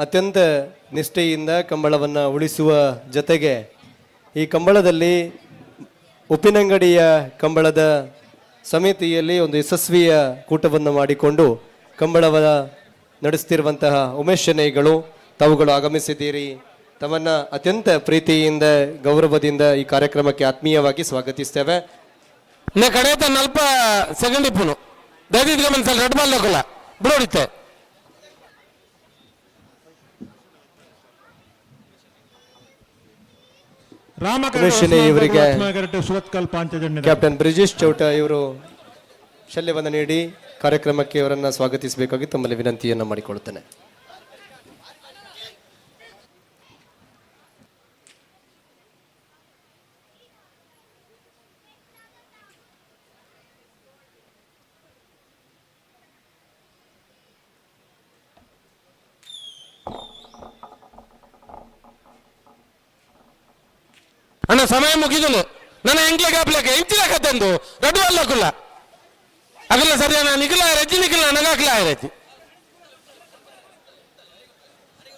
ಅತ್ಯಂತ ನಿಷ್ಠೆಯಿಂದ ಕಂಬಳವನ್ನು ಉಳಿಸುವ ಜೊತೆಗೆ ಈ ಕಂಬಳದಲ್ಲಿ ಉಪ್ಪಿನಂಗಡಿಯ ಕಂಬಳದ ಸಮಿತಿಯಲ್ಲಿ ಒಂದು ಯಶಸ್ವಿಯ ಕೂಟವನ್ನು ಮಾಡಿಕೊಂಡು ಕಂಬಳವನ್ನು ನಡೆಸ್ತಿರುವಂತಹ ಉಮೇಶ್ ಶೆಣೈಗಳು ತಾವುಗಳು ಆಗಮಿಸಿದ್ದೀರಿ. ತಮ್ಮನ್ನ ಅತ್ಯಂತ ಪ್ರೀತಿಯಿಂದ ಗೌರವದಿಂದ ಈ ಕಾರ್ಯಕ್ರಮಕ್ಕೆ ಆತ್ಮೀಯವಾಗಿ ಸ್ವಾಗತಿಸ್ತೇವೆ. ಕಡೆತ ನಲ್ಪ ಸೆಕೆಂಡ್ ಇಪ್ಪುನು ದಯದಿದ್ಗ ಮನ್ಸಲ್ ರೆಡ್ ಬಾಲ್ ಲೋಕಲ್ಲ ಬಿಡೋಡಿತ್ತೆ. ಇವರಿಗೆ ಕ್ಯಾಪ್ಟನ್ ಬ್ರಿಜೇಶ್ ಚೌಟ ಇವರು ಶಲ್ಯವನ್ನು ನೀಡಿ ಕಾರ್ಯಕ್ರಮಕ್ಕೆ ಇವರನ್ನ ಸ್ವಾಗತಿಸಬೇಕಾಗಿ ತಮ್ಮಲ್ಲಿ ವಿನಂತಿಯನ್ನು ಮಾಡಿಕೊಳ್ಳುತ್ತೇನೆ. ಅಣ್ಣ ಸಮಯ ಮುಗಿದನು, ನನ್ನ ಎಂಕ್ಲೆ ಕಾಪ್ಲಕ್ಕೆ ಇಂಚಿನ ಕತ್ತಂದು ರಡ್ಡು ಅಲ್ಲಕುಲ್ಲ ಅಗಲ ಸರಿಯಾನ ನಿಖಿಲ ರಜ್ಜಿ ನಿಖಿಲ ನನಗಾಕ್ಲ ಆಯ್ತು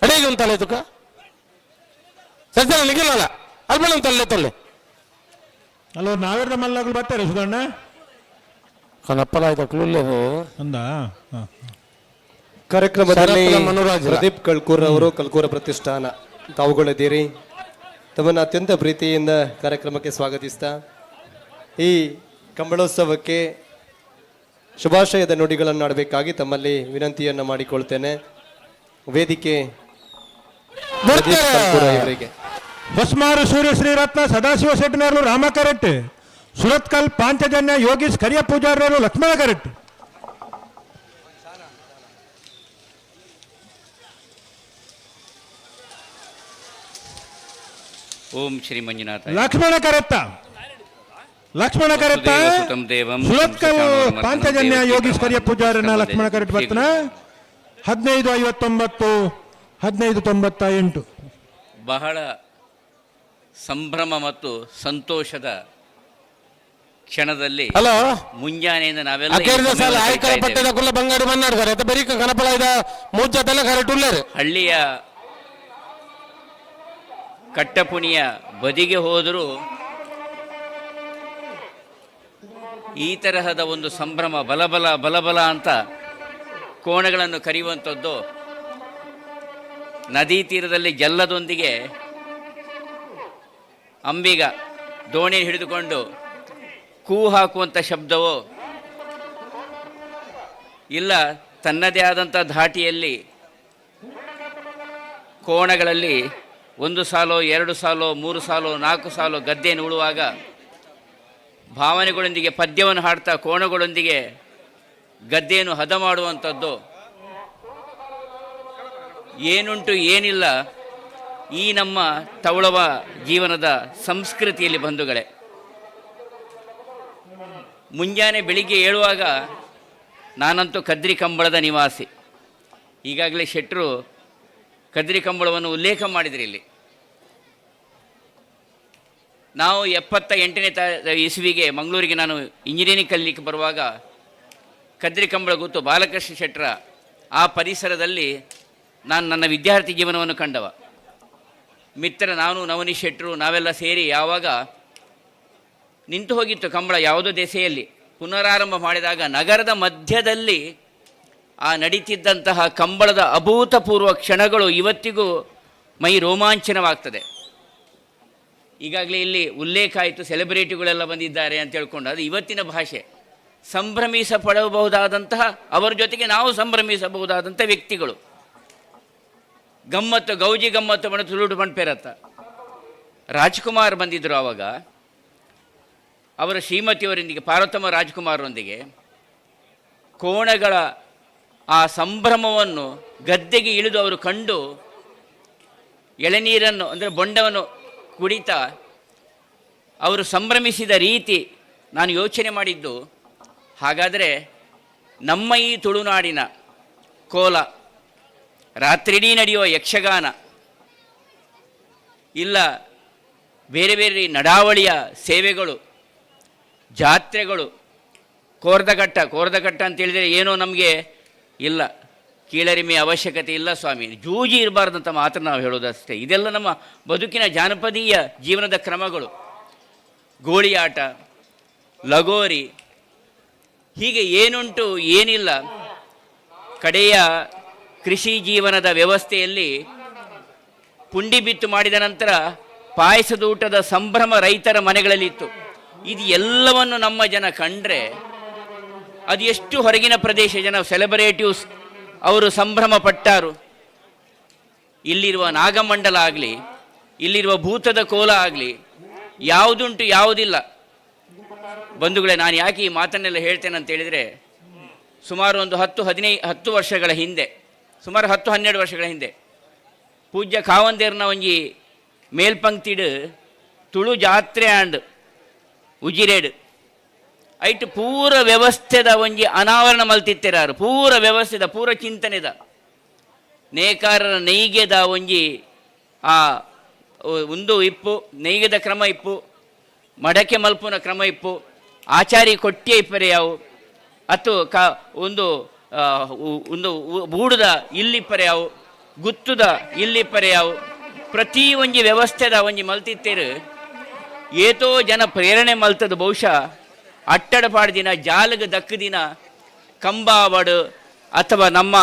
ಅಡೇಗೆ ಉಂಟಲ್ಲ ತುಕ ಸಜ್ಜನ ನಿಖಿಲಲ್ಲ ಅಲ್ಬಣ ಉಂಟಲ್ಲ ತೊಲ್ಲೆ. ಅಲ್ಲೋ ನಾವೇರ್ದ ಮಲ್ಲಗಳು ಬರ್ತಾರೆ ಸುಧಣ್ಣ ಕನಪ್ಪಲ ಆಯ್ತಾ ಕ್ಲೂಲ್ಲೇ ಅಂದ. ಕಾರ್ಯಕ್ರಮದಲ್ಲಿ ಪ್ರದೀಪ್ ಕಲ್ಕೂರ್ ಅವರು, ಕಲ್ಕೂರ ಪ್ರತಿಷ್ಠಾನ ತಾವುಗಳಿದ್ದೀರಿ. ತಮ್ಮನ್ನು ಅತ್ಯಂತ ಪ್ರೀತಿಯಿಂದ ಕಾರ್ಯಕ್ರಮಕ್ಕೆ ಸ್ವಾಗತಿಸ್ತಾ ಈ ಕಂಬಳೋತ್ಸವಕ್ಕೆ ಶುಭಾಶಯದ ನುಡಿಗಳನ್ನು ಆಡಬೇಕಾಗಿ ತಮ್ಮಲ್ಲಿ ವಿನಂತಿಯನ್ನು ಮಾಡಿಕೊಳ್ತೇನೆ. ವೇದಿಕೆ ಪ್ರದೀಪ್ ಕಲ್ಕೂರ ಇವರಿಗೆ. ಹೊಸ್ಮಾರು ಸೂರ್ಯ ಶ್ರೀರತ್ನ ಸದಾಶಿವ ಶೆಟ್ಟಿನವರು ರಾಮ ಕರೆಕ್ಟ್, ಸುರತ್ಕಲ್ ಪಾಂಚಜನ್ಯ ಯೋಗೀಶ್ ಕರಿಯ ಪೂಜಾರರು ಲಕ್ಷ್ಮಣ ಕರೆಕ್ಟ್. ಓಂ ಶ್ರೀ ಮಂಜುನಾಥ ಲಕ್ಷ್ಮಣ ಕರೆತ್ತ, ಲಕ್ಷ್ಮಣ ಕರೆತ್ತ ಸುರತ್ಕಲ್ ಪಾಂಚಜನ್ಯ ಯೋಗೀಶ್ ಕರಿಯ ಪೂಜಾರನ ಲಕ್ಷ್ಮಣ ಕರೆಕ್ಟ್ ಬರ್ತಾನ. 15:59 15:98. ಬಹಳ ಸಂಭ್ರಮ ಮತ್ತು ಸಂತೋಷದ ಕ್ಷಣದಲ್ಲಿ ಹಲೋ ಮುಂಜಾನೆಯಿಂದ ನಾವೆಲ್ಲ ಹಳ್ಳಿಯ ಕಟ್ಟಪುಣಿಯ ಬದಿಗೆ ಹೋದರೂ ಈ ತರಹದ ಒಂದು ಸಂಭ್ರಮ ಬಲಬಲ ಬಲಬಲ ಅಂತ ಕೋಣಗಳನ್ನು ಕರೆಯುವಂಥದ್ದು, ನದಿ ತೀರದಲ್ಲಿ ಜಲ್ಲದೊಂದಿಗೆ ಅಂಬಿಗ ದೋಣಿ ಹಿಡಿದುಕೊಂಡು ಕೂ ಹಾಕುವಂಥ ಶಬ್ದವೋ ಇಲ್ಲ, ತನ್ನದೇ ಆದಂಥ ಧಾಟಿಯಲ್ಲಿ ಕೋಣಗಳಲ್ಲಿ ಒಂದು ಸಾಲೋ ಎರಡು ಸಾಲೋ ಮೂರು ಸಾಲೋ ನಾಲ್ಕು ಸಾಲೋ ಗದ್ದೆಯನ್ನು ಉಳುವಾಗ ಭಾವನೆಗಳೊಂದಿಗೆ ಪದ್ಯವನ್ನು ಹಾಡ್ತಾ ಕೋಣಗಳೊಂದಿಗೆ ಗದ್ದೆಯನ್ನು ಹದ ಮಾಡುವಂಥದ್ದು ಏನುಂಟು ಏನಿಲ್ಲ ಈ ನಮ್ಮ ತವಳವ ಜೀವನದ ಸಂಸ್ಕೃತಿಯಲ್ಲಿ ಬಂಧುಗಳೇ. ಮುಂಜಾನೆ ಬೆಳಿಗ್ಗೆ ಏಳುವಾಗ ನಾನಂತೂ ಕದ್ರಿ ಕಂಬಳದ ನಿವಾಸಿ. ಈಗಾಗಲೇ ಶೆಟ್ಟರು ಕದ್ರಿ ಕಂಬಳವನ್ನು ಉಲ್ಲೇಖ ಮಾಡಿದ್ರಿ. ಇಲ್ಲಿ ನಾವು 78ನೇ ಇಸುವಿಗೆ ಮಂಗಳೂರಿಗೆ ನಾನು ಇಂಜಿನಿಯರಿಂಗ್ ಕಲಿಲಿಕ್ಕೆ ಬರುವಾಗ ಕದ್ರಿ ಕಂಬಳ ಗೊತ್ತು, ಬಾಲಕೃಷ್ಣ ಶೆಟ್ಟರ ಆ ಪರಿಸರದಲ್ಲಿ ನಾನು ನನ್ನ ವಿದ್ಯಾರ್ಥಿ ಜೀವನವನ್ನು ಕಂಡವ. ಮಿತ್ರ ನಾನು, ನವನಿ ಶೆಟ್ಟರು ನಾವೆಲ್ಲ ಸೇರಿ ಯಾವಾಗ ನಿಂತು ಹೋಗಿತ್ತು ಕಂಬಳ ಯಾವುದೋ ದೆಸೆಯಲ್ಲಿ, ಪುನರಾರಂಭ ಮಾಡಿದಾಗ ನಗರದ ಮಧ್ಯದಲ್ಲಿ ಆ ನಡೀತಿದ್ದಂತಹ ಕಂಬಳದ ಅಭೂತಪೂರ್ವ ಕ್ಷಣಗಳು ಇವತ್ತಿಗೂ ಮೈ ರೋಮಾಂಚನವಾಗ್ತದೆ. ಈಗಾಗಲೇ ಇಲ್ಲಿ ಉಲ್ಲೇಖ ಆಯಿತು, ಸೆಲೆಬ್ರಿಟಿಗಳೆಲ್ಲ ಬಂದಿದ್ದಾರೆ ಅಂತ ಹೇಳ್ಕೊಂಡು, ಅದು ಇವತ್ತಿನ ಭಾಷೆ. ಸಂಭ್ರಮಿಸಪಡಬಹುದಾದಂತಹ, ಅವರ ಜೊತೆಗೆ ನಾವು ಸಂಭ್ರಮಿಸಬಹುದಾದಂಥ ವ್ಯಕ್ತಿಗಳು. ಗಮ್ಮತ್ತು ಗೌಜಿ ಗಮ್ಮತ್ತು ಬಣ್ಣ ತುಳುಟು ಪೇರತ್ತ ರಾಜ್ಕುಮಾರ್ ಬಂದಿದ್ದರು ಆವಾಗ ಅವರ ಶ್ರೀಮತಿಯವರೊಂದಿಗೆ, ಪಾರ್ವತಮ್ಮ ರಾಜ್ಕುಮಾರರೊಂದಿಗೆ ಕೋಣಗಳ ಆ ಸಂಭ್ರಮವನ್ನು ಗದ್ದೆಗೆ ಇಳಿದು ಅವರು ಕಂಡು ಎಳೆನೀರನ್ನು ಅಂದರೆ ಬೊಂಡವನ್ನು ಕುಡಿತಾ ಅವರು ಸಂಭ್ರಮಿಸಿದ ರೀತಿ ನಾನು ಯೋಚನೆ ಮಾಡಿದ್ದು. ಹಾಗಾದರೆ ನಮ್ಮ ಈ ತುಳುನಾಡಿನ ಕೋಲ, ರಾತ್ರಿಡೀ ನಡೆಯುವ ಯಕ್ಷಗಾನ, ಇಲ್ಲ ಬೇರೆ ಬೇರೆ ನಡಾವಳಿಯ ಸೇವೆಗಳು, ಜಾತ್ರೆಗಳು, ಕೋರ್ದಘಟ್ಟ, ಕೋರ್ದಘಟ್ಟ ಅಂತೇಳಿದರೆ ಏನೋ ನಮಗೆ ಇಲ್ಲ, ಕೀಳರಿಮೆಯ ಅವಶ್ಯಕತೆ ಇಲ್ಲ ಸ್ವಾಮಿ, ಜೂಜಿ ಇರಬಾರ್ದಂತ ಮಾತ್ರ ನಾವು ಹೇಳೋದಷ್ಟೇ. ಇದೆಲ್ಲ ನಮ್ಮ ಬದುಕಿನ ಜಾನಪದೀಯ ಜೀವನದ ಕ್ರಮಗಳು. ಗೋಳಿಯಾಟ, ಲಗೋರಿ, ಹೀಗೆ ಏನುಂಟು ಏನಿಲ್ಲ. ಕಡೆಯ ಕೃಷಿ ಜೀವನದ ವ್ಯವಸ್ಥೆಯಲ್ಲಿ ಪುಂಡಿ ಬಿತ್ತು ಮಾಡಿದ ನಂತರ ಪಾಯಸದ ಊಟದ ಸಂಭ್ರಮ ರೈತರ ಮನೆಗಳಲ್ಲಿ ಇತ್ತು. ಇದು ಎಲ್ಲವನ್ನು ನಮ್ಮ ಜನ ಕಂಡ್ರೆ ಅದು ಎಷ್ಟು ಹೊರಗಿನ ಪ್ರದೇಶ ಜನ ಸೆಲೆಬ್ರೇಟಿವ್ಸ್ ಅವರು ಸಂಭ್ರಮ ಪಟ್ಟಾರು. ಇಲ್ಲಿರುವ ನಾಗಮಂಡಲ ಆಗಲಿ, ಇಲ್ಲಿರುವ ಭೂತದ ಕೋಲ ಆಗಲಿ, ಯಾವುದುಂಟು ಯಾವುದಿಲ್ಲ. ಬಂಧುಗಳೇ, ನಾನು ಯಾಕೆ ಈ ಮಾತನ್ನೆಲ್ಲ ಹೇಳ್ತೇನೆ ಅಂತ ಹೇಳಿದರೆ, ಸುಮಾರು ಒಂದು 10 ವರ್ಷಗಳ ಹಿಂದೆ, ಸುಮಾರು 10-12 ವರ್ಷಗಳ ಹಿಂದೆ ಪೂಜ್ಯ ಕಾವಂದೇರ್ನ ಒಂಜಿ ಮೇಲ್ಪಂಕ್ತಿಡು ತುಳು ಜಾತ್ರೆ ಆಂಡ್ ಉಜಿರೇಡು ಐಟ್ ಪೂರ ವ್ಯವಸ್ಥೆದ ಒಂಜಿ ಅನಾವರಣ ಮಲ್ತಿತ್ತಿರಾರು. ಪೂರ ವ್ಯವಸ್ಥೆದ ಪೂರ ಚಿಂತನೆದ ನೇಕಾರರ ನೈಗೆದ ಒಂಜಿ ಆ ಒಂದು ಇಪ್ಪು, ನೈಗೆದ ಕ್ರಮ ಇಪ್ಪು, ಮಡಕೆ ಮಲ್ಪುನ ಕ್ರಮ ಇಪ್ಪು, ಆಚಾರಿ ಕೊಟ್ಟಿಯ ಇಪ್ಪರೆ ಯಾವು ಅತ್ತು ಕ ಒಂದು ಒಂದು ಬೂಡುದ ಇಲ್ಲಿಪ್ಪರೆ ಯಾವು, ಗುತ್ತುದ ಇಲ್ಲಿಪ್ಪರೆ ಯಾವು, ಪ್ರತಿ ಒಂಜಿ ವ್ಯವಸ್ಥೆದ ಒಂಜಿ ಮಲ್ತಿತ್ತೇರು. ಏತೋ ಜನ ಪ್ರೇರಣೆ ಮಲ್ತದ ಬಹುಶಃ ಅಟ್ಟಡ ಪಾಡ್ದಿನ ಜಾಲಗ ದಕ್ಕದಿನ ಕಂಬಾವಡು ಅಥವಾ ನಮ್ಮ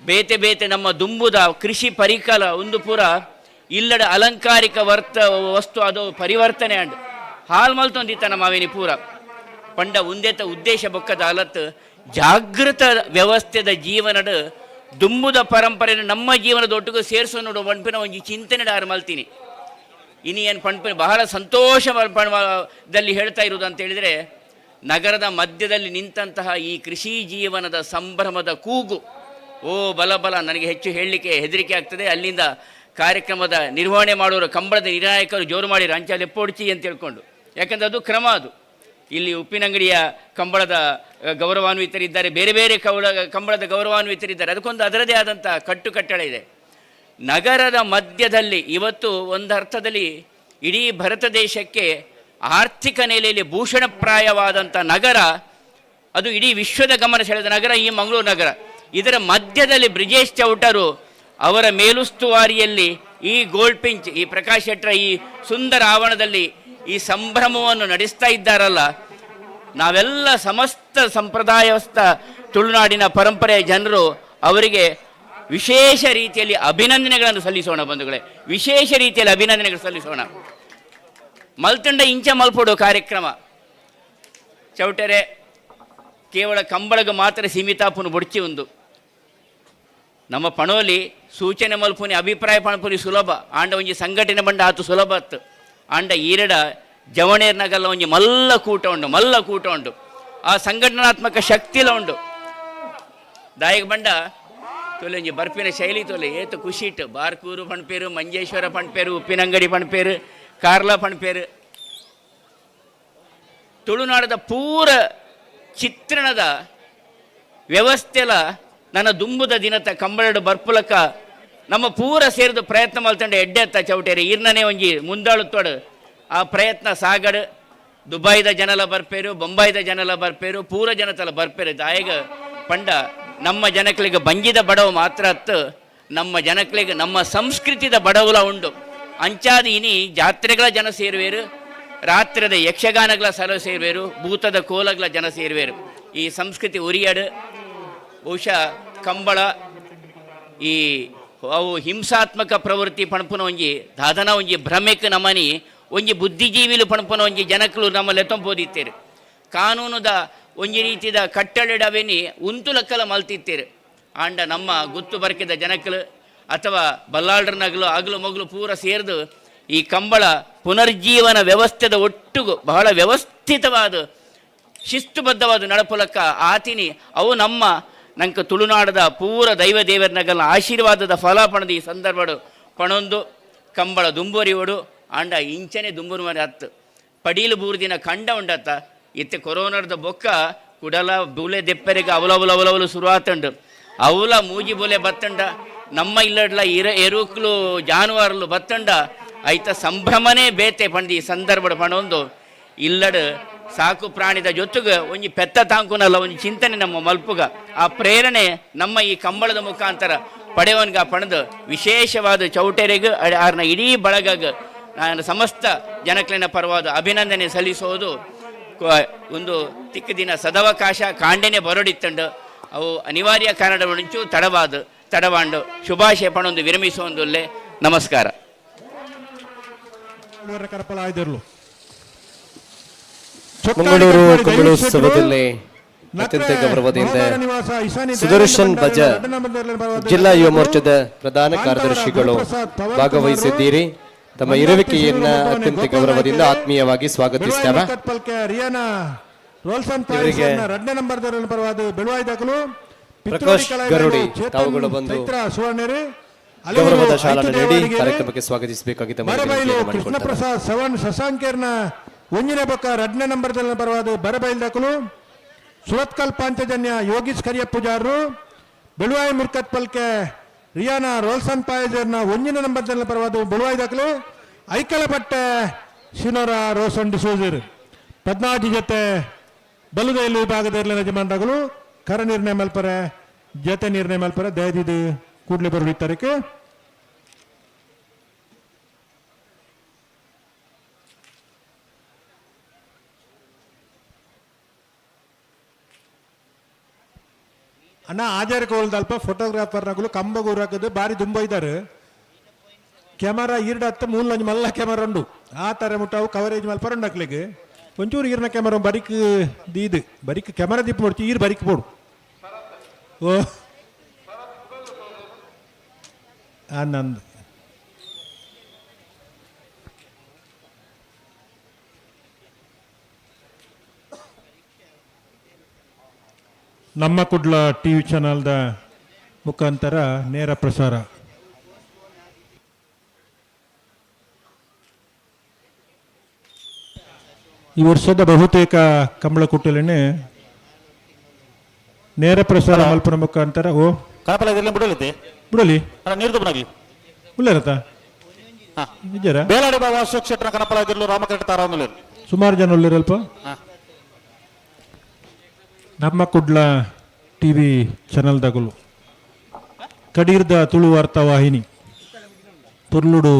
ಬೇತೆ ಬೇತೆ ನಮ್ಮ ದುಂಬುದ ಕೃಷಿ ಪರಿಕಲ ಒಂದು ಪೂರ ಇಲ್ಲಡ ಅಲಂಕಾರಿಕ ವಸ್ತು ಅದು ಪರಿವರ್ತನೆ ಅಂಡ್ ಹಾಲ್ ಮಲ್ತೊಂದಿತ್ತ ನಮ್ಮ ಅವೇನಿ ಪೂರ ಪಂಡ ಉಂದೆತ ಉದ್ದೇಶ ಬೊಕ್ಕದ ಅಲತ್ ಜಾಗೃತ ವ್ಯವಸ್ಥೆದ ಜೀವನದ ದುಂಬುದ ಪರಂಪರೆ ನಮ್ಮ ಜೀವನದ ಒಟ್ಟಿಗೆ ಸೇರಿಸೋ ನೋಡು ಪಣ್ಪಿನ ಒಂಜಿ ಚಿಂತನೆ ಆರು ಮಲ್ತೀನಿ. ಇನಿ ಏನು ಪಣ್ಪಿನ ಬಹಳ ಸಂತೋಷದಲ್ಲಿ ಹೇಳ್ತಾ ಇರುವುದು ಅಂತ ಹೇಳಿದರೆ, ನಗರದ ಮಧ್ಯದಲ್ಲಿ ನಿಂತಹ ಈ ಕೃಷಿ ಜೀವನದ ಸಂಭ್ರಮದ ಕೂಗು ಓ ಬಲ ಬಲ ನನಗೆ ಹೆಚ್ಚು ಹೇಳಲಿಕ್ಕೆ ಹೆದರಿಕೆ ಆಗ್ತದೆ. ಅಲ್ಲಿಂದ ಕಾರ್ಯಕ್ರಮದ ನಿರ್ವಹಣೆ ಮಾಡೋರು ಕಂಬಳದ ನಿರ್ಣಾಯಕರು ಜೋರು ಮಾಡಿ ರಂಚಾಲೆ ಪೊಡ್ಚಿ ಅಂತ ಹೇಳ್ಕೊಂಡು, ಯಾಕಂದರೆ ಅದು ಕ್ರಮ. ಅದು ಇಲ್ಲಿ ಉಪ್ಪಿನಂಗಡಿಯ ಕಂಬಳದ ಗೌರವಾನ್ವಿತರಿದ್ದಾರೆ, ಬೇರೆ ಬೇರೆ ಕಂಬಳದ ಗೌರವಾನ್ವಿತರಿದ್ದಾರೆ. ಅದಕ್ಕೊಂದು ಅದರದೇ ಆದಂಥ ಕಟ್ಟುಕಟ್ಟಳೆ ಇದೆ. ನಗರದ ಮಧ್ಯದಲ್ಲಿ ಇವತ್ತು ಒಂದು ಅರ್ಥದಲ್ಲಿ ಇಡೀ ಭಾರತ ದೇಶಕ್ಕೆ ಆರ್ಥಿಕ ನೆಲೆಯಲ್ಲಿ ಭೂಷಣಪ್ರಾಯವಾದಂಥ ನಗರ, ಅದು ಇಡೀ ವಿಶ್ವದ ಗಮನ ಸೆಳೆದ ನಗರ ಈ ಮಂಗಳೂರು ನಗರ. ಇದರ ಮಧ್ಯದಲ್ಲಿ ಬ್ರಿಜೇಶ್ ಚೌಟರು ಅವರ ಮೇಲುಸ್ತುವಾರಿಯಲ್ಲಿ ಈ ಗೋಲ್ಡ್ ಪಿಂಚ್, ಈ ಪ್ರಕಾಶ್ ಶೆಟ್ಟರ ಈ ಸುಂದರ ಆವರಣದಲ್ಲಿ ಈ ಸಂಭ್ರಮವನ್ನು ನಡೆಸ್ತಾ ಇದ್ದಾರಲ್ಲ, ನಾವೆಲ್ಲ ಸಮಸ್ತ ಸಂಪ್ರದಾಯಸ್ಥ ತುಳುನಾಡಿನ ಪರಂಪರೆಯ ಜನರು ಅವರಿಗೆ ವಿಶೇಷ ರೀತಿಯಲ್ಲಿ ಅಭಿನಂದನೆಗಳನ್ನು ಸಲ್ಲಿಸೋಣ ಬಂಧುಗಳೇ, ವಿಶೇಷ ರೀತಿಯಲ್ಲಿ ಅಭಿನಂದನೆಗಳು ಸಲ್ಲಿಸೋಣ. ಮಲ್ತಂಡ ಇಂಚ ಮಲ್ಪೊಡು ಕಾರ್ಯಕ್ರಮ ಚೌಟರೆ ಕೇವಲ ಕಂಬಳಗ ಮಾತ್ರ ಸೀಮಿತಾಪುನು ಬೊಡ್ಚಿ ಒಂದು ನಮ್ಮ ಪಣೋಲಿ ಸೂಚನೆ ಮಲ್ಪುನಿ ಅಭಿಪ್ರಾಯ ಪಣಪುನಿ ಸುಲಭ ಆಂಡ ಒಂಜಿ ಸಂಘಟನೆ ಬಂಡ ಆತು ಸುಲಭ ಅತ್ತು ಆಂಡ ಈರಡ ಜವಣೇರ್ನಗಲ್ಲ ಒಂಜಿ ಮಲ್ಲ ಕೂಟ ಉಂಡು, ಮಲ್ಲ ಕೂಟ ಉಂಡು, ಆ ಸಂಘಟನಾತ್ಮಕ ಶಕ್ತಿಲ ಉಂಡು. ದಾಯಿಗೆ ಬಂಡ ತೊಲೆ ಒಂಜಿ ಬರ್ಪಿನ ಶೈಲಿ ತೊಲೆ ಏತು ಖುಷಿಟ್ ಬಾರ್ಕೂರು ಪಣ್ಪೇರು, ಮಂಜೇಶ್ವರ ಪಣ್ಪೇರು, ಉಪ್ಪಿನಂಗಡಿ ಪಣ್ಪೇರು, ಕಾರ್ಲ ಪಣ್ಪೇರು, ತುಳುನಾಡದ ಪೂರ ಚಿತ್ರಣದ ವ್ಯವಸ್ಥೆಲ ನನ್ನ ದುಂಬುದ ದಿನತ ಕಂಬಳಡು ಬರ್ಪುಲಕ ನಮ್ಮ ಪೂರ ಸೇರಿದ ಪ್ರಯತ್ನ ಮಲ್ತಂಡೆ ಎಡ್ಡೆತ್ತ ಚೌಟೇರಿ ಈರ್ನನೇ ಒಂಜಿ ಮುಂದಾಳುತ್ತೋಡು ಆ ಪ್ರಯತ್ನ ಸಾಗಡು. ದುಬೈದ ಜನಲ ಬರ್ಪೇರು, ಬೊಂಬಾಯ್ದ ಜನಲ ಬರ್ಪೇರು, ಪೂರ ಜನತಲ ಬರ್ಪೇರು. ದಾಯಗ ಪಂಡ ನಮ್ಮ ಜನಕ್ಲಿಗೆ ಬಂಜಿದ ಬಡವು ಮಾತ್ರ ಅತ್ತು, ನಮ್ಮ ಜನಕ್ಲಿಗೆ ನಮ್ಮ ಸಂಸ್ಕೃತಿದ ಬಡವುಲ ಉಂಡು. ಅಂಚಾದ ಇನಿ ಜಾತ್ರೆಗಳ ಜನ ಸೇರುವೇರು, ರಾತ್ರಿದ ಯಕ್ಷಗಾನಗಳ ಸಲ ಸೇರುವೇರು, ಭೂತದ ಕೋಲಗಳ ಜನ ಸೇರುವೇರು. ಈ ಸಂಸ್ಕೃತಿ ಉರಿಯಡು ಬಹುಶಃ ಕಂಬಳ ಈ ಅವು ಹಿಂಸಾತ್ಮಕ ಪ್ರವೃತ್ತಿ ಪಣಪುನ ಒಂಜಿ ದಾದನ ಒಂಜಿ ಭ್ರಮೆಕ್ ನಮನಿ ಒಂಜಿ ಬುದ್ಧಿಜೀವಿಲು ಪಣಪುನ ಒಂಜಿ ಜನಕ್ಲು ನಮ್ಮ ಲೆತ್ತೊಂಪೋದಿತ್ತೇರು. ಕಾನೂನುದ ಒಂಜಿ ರೀತಿದ ಕಟ್ಟಳೆಡವೇನಿ ಉಂತುಲಕ್ಕಲ ಮಲ್ತಿತ್ತೇರು. ಆಂಡ ನಮ್ಮ ಗುತ್ತು ಬರ್ಕಿದ ಜನಕ್ಲು ಅಥವಾ ಬಲ್ಲಾಳ್ರನಗಲು ಅಗಲು ಮಗಲು ಪೂರ ಸೇರಿದು ಈ ಕಂಬಳ ಪುನರ್ಜೀವನ ವ್ಯವಸ್ಥೆದ ಒಟ್ಟುಗು ಬಹಳ ವ್ಯವಸ್ಥಿತವಾದ ಶಿಸ್ತುಬದ್ಧವಾದ ನಡಪುಲಕ್ಕ ಆತಿನಿ ಅವು ನಮ್ಮ ನಂಕ ತುಳುನಾಡದ ಪೂರ ದೈವ ದೇವರನಗಲ ಆಶೀರ್ವಾದದ ಫಲ ಪಣದ ಈ ಸಂದರ್ಭಡು ಪಣೊಂದು ಕಂಬಳ ದುಂಬುರಿವಡು ಆಂಡ ಇಂಚನೆ ದುಂಬುರು ಮನೆ ಹತ್ತು ಪಡೀಲು ಬೂರ್ದಿನ ಕಂಡ ಉಂಡತ್ತ ಇತ್ತೆ ಕೊರೋನಾದ ಬೊಕ್ಕ ಕುಡಲ ಬೂಲೆ ದೆಪ್ಪರಿಗೆ ಅವಲವಲವಲವಲು ಶುರುವಾತಂಡು ಅವಲ ಮೂಜಿ ಬೂಲೆ ಬತ್ತಂಡ ನಮ್ಮ ಇಲ್ಲಡ್ಲ ಇರ ಎರುಕ್ಲು ಜಾನುವಾರುಲು ಬತ್ತಂಡ ಐತ ಸಂಭ್ರಮನೇ ಬೇತೆ ಪಂಡಿ ಈ ಸಂದರ್ಭದ ಪಣೊಂದು ಇಲ್ಲಡು ಸಾಕು ಪ್ರಾಣಿದ ಜೊತೆಗೆ ಒಂಜಿ ಪೆತ್ತ ತಾಂಕುನಲ್ಲ ಒಂಜಿ ಚಿಂತನೆ ನಮ್ಮ ಮಲ್ಪುಗ ಆ ಪ್ರೇರಣೆ ನಮ್ಮ ಈ ಕಂಬಳದ ಮುಖಾಂತರ ಪಡೆವನ್ಗ ಪಣದು ವಿಶೇಷವಾದ ಚೌಟೆರೆಗ್ ಆರ್ನ ಇಡೀ ಬಳಗಗ್ ನಾನು ಸಮಸ್ತ ಜನಕ್ಲಿನ ಪರವಾದ ಅಭಿನಂದನೆ ಸಲ್ಲಿಸೋದು. ಒಂದು ತಿಕ್ಕ ದಿನ ಸದವಕಾಶ ಕಾಂಡೆನೆ ಬರಡಿತ್ತಂಡು ಅವು ಅನಿವಾರ್ಯ ಕಾರಣಗಳು ತಡವಾದ ತಡವಾಂಡು ಶುಭಾಶಯ ಪಣೊಂದು ವಿರಮಿಸುವಂದುಲ್ಲೆ. ನಮಸ್ಕಾರ. ಮಂಗಳೂರು ಕಂಬಳೋತ್ಸವದಲ್ಲಿ ಅತ್ಯಂತ ಗೌರವದಿಂದ ಸುದರ್ಶನ್ ಬಜಾ ಜಿಲ್ಲಾ ಯುವ ಮೋರ್ಚಾದ ಪ್ರಧಾನ ಕಾರ್ಯದರ್ಶಿಗಳು ಭಾಗವಹಿಸಿದ್ದೀರಿ. ತಮ್ಮ ಇರುವಿಕೆಯನ್ನ ಅತ್ಯಂತ ಗೌರವದಿಂದ ಆತ್ಮೀಯವಾಗಿ ಸ್ವಾಗತಿಸ್ತೇವೆ. ಇವರಿಗೆ ಪ್ರಕಾಶ್ ಗರುಡಿ ತಾವುಗಳು ಬಂದು ಗೌರವದ ಶಾಲಾ ನೀಡಿ ಕಾರ್ಯಕ್ರಮಕ್ಕೆ ಸ್ವಾಗತಿಸಬೇಕಾಗಿ ಕೃಷ್ಣ ಪ್ರಸಾದ್ ಸವಣ್ ಶಶಾಂಕೇರ್ನ ಒಂಜಿನ ಬೊಕ್ಕ ರಡ್ನೇ ನಂಬರ್ ಪರವಾದ ಬರಬೈಲ್ ದಾಕಲು ಸುರತ್ಕಲ್ ಪಾಂಚಜನ್ಯ ಯೋಗೀಶ್ ಕರಿಯ ಪೂಜಾರರು ಬೆಳುವಾಯಿ ಮುರ್ಕತ್ ಪಲ್ಕೆ ರಿಯಾನ ರೋಲ್ಸನ್ ಪಾಯಜರ್ನ ಒಂಜಿನ ನಂಬರ್ ಪರವಾದ ಬೆಳುವಾಯಿ ದಾಖಲು ಐಕಲ ಬಟ್ಟೆ ಶಿನೋರ ರೋಸನ್ ಡಿಸೋಜರ್ ಪದ್ನಾಜಿ ಜೊತೆ ಬಲುದೈಲು ವಿಭಾಗದ ಯಜಮಾನರಾಗಲು ಕರ ನಿರ್ಣಯ ಮಲ್ಪರೆ ಜೊತೆ ನಿರ್ಣಯ ಮಲ್ಪರೆ ದಯದಿದ್ದು ಕೂಡಲೇ ಬರಲಿ ತಾರೀಕು. ಅಣ್ಣ ಆಜಾರ ಕೋಲ್ದಲ್ಪ ಫೋಟೋಗ್ರಾಫರ್ನಗಳು ಕಂಬಗೂರು ಹಾಕೋದು ಬಾರಿ ದುಂಬ ಇದ್ದಾರೆ. ಕ್ಯಾಮರಾ ಈರ್ಡ ಹತ್ತ ಮೂಲಂಜಿ ಮಲ್ಲ ಕ್ಯಾಮರಾ ಉಂಡು ಆ ಥರ ಮುಟ್ಟಾವು ಕವರೇಜ್ ಮಲ್ಪ ಉಂಡು. ಒಂಚೂರು ಈರ್ನ ಕ್ಯಾಮರಾ ಬರಿಕ್ ದೀದು ಬರಿಕ್ ಕ್ಯಾಮರಾ ದೀಪ ನೋಡ್ತಿ ಈರ್ ಬರಿಕ್ ಬೋಡು ಓ ಆನಂದ್. ನಮ್ಮ ಕುಡ್ಲ ಟಿವಿ ಚಾನಲ್ದ ಮುಖಾಂತರ ನೇರ ಪ್ರಸಾರ. ಈ ವರ್ಷದ ಬಹುತೇಕ ಕಂಬಳ ಕುಟ್ಟಲೇನೆ ನೇರ ಪ್ರಸಾರ ಮಲ್ಪನ ಮುಖಾಂತರ ಓ ಬಿಡಲಿ ಬಿಡಲಿ ನೀರು ಬನಾಗ್ಲಿ ಉಳ್ಳೇರತ ನಿಜರ ಬೇಲಾಡಿ ಬಾಬಾ ಅಶೋಕ್ ಶೆಟ್ಟರ ಕನಪಲ ಇದಿರ್ಲು ರಾಮಕೃಷ್ಣ ತಾರಾವನಲ್ಲೇ ಸುಮಾರು ಜನ ಉಳ್ಳಿರಲ್ಪ. ನಮ್ಮ ಕುಡ್ಲ ಟಿವಿ ಚಾನಲ್ದಾಗಲು ಕಡೀರ್ದ ತುಳು ವಾರ್ತಾ ವಾಹಿನಿ ತುರ್ಲುಡು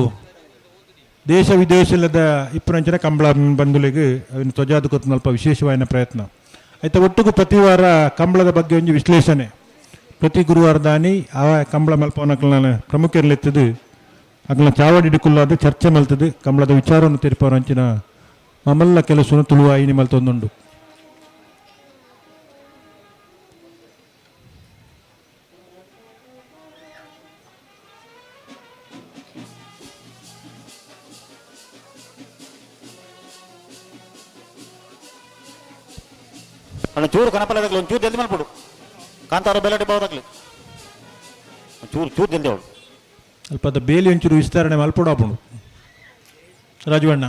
ದೇಶ ವಿದೇಶದ ಇಪ್ಪನಂಚಿನ ಕಂಬಳ ಬಂಧುಲಿಗೆ ಅವನ ತ್ವಜಾದ ಕೊತ್ತನಲ್ಪ ವಿಶೇಷವಾದ ಪ್ರಯತ್ನ ಆಯ್ತಾ. ಒಟ್ಟಿಗೂ ಪ್ರತಿ ವಾರ ಕಂಬಳದ ಬಗ್ಗೆ ಒಂದು ವಿಶ್ಲೇಷಣೆ ಪ್ರತಿ ಗುರುವಾರ ದಾನಿ ಆ ಕಂಬಳ ಮಲ್ಪವನಕಲ್ನ ಪ್ರಮುಖ ಇರ್ಲಿತ್ತದು ಅಗಲ ಚಾವಡಿ ಹಿಡಿಕುಲ್ಲಾದ ಚರ್ಚೆ ಮಲ್ತದೆ ಕಂಬಳದ ವಿಚಾರವನ್ನು ತೀರ್ಪವರಂಚಿನ ಮಮಲ್ಲ ಕೆಲಸವನ್ನು ತುಳುವಾಯಿನಿ ಮಲ್ತೊಂದುಂಡು. ಅಣ್ಣ ಚೂರು ಕನಪಲದಾಗಲಿ ಒಂದು ಚೂರು ಜಲ್ದಿ ಮಲ್ಪಡು ಕಾಂತಾರ ಬೆಲಾಟಿ ಬಾವದಾಗ್ಲಿ ಚೂರು ಚೂರು ಜಲ್ದಿ ಅವಳು ಅಲ್ಪದ ಬೇಲಿ ಒಂಚೂರು ವಿಸ್ತರಣೆ ಮಲ್ಪಡು ಆಪುಂಡು ರಾಜುವಣ್ಣ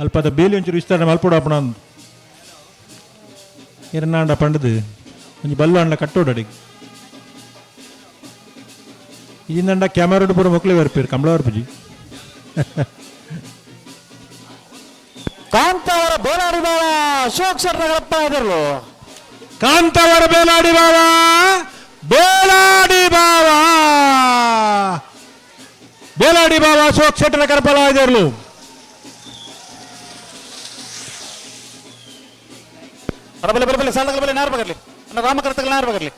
ಅಲ್ಪದ ಬೇಲಿ ಒಂಚೂರು ವಿಸ್ತರಣೆ ಮಲ್ಪಡು ಆಪುಣ ಅಂದು ಎರನಾಂಡ ಪಂಡದು ಒಂಜಿ ಬಲ್ಲು ಅಂಡ ಕಟ್ಟೋಡು ಅಡಿಗೆ ಇಂದಂಡ ಕ್ಯಾಮರಾಡು ಪೂರ ಮೊಕ್ಲೆ ಬರ್ಪೇರು ಕಮಲ ಬರ್ಪುಜಿ. ಕಾಂತಾವರ ಬೇಲಾಡಿ ಬಾವ ಅಶೋಕ್ ಶೆಟ್ಟರಪ್ಪ ಇದ್ರಲು ಕಾಂತಾವರ ಬೇಲಾಡಿ ಬಾವ ಬೇಲಾಡಿ ಬಾವ ಬೇಲಾಡಿ ಬಾವ ಅಶೋಕ್ ಶೆಟ್ಟರ ಕರ್ಪಲ ಇದ್ರಲು ಬರಬಲೆ ಬರಬಲೆ ಸಾಲಗಳ ಬಲೆ ನಾರ್ ಬಗರ್ಲಿ ಅಣ್ಣ ರಾಮಕರ್ತಗಳ ನಾರ್ ಬಗರ್ಲಿ.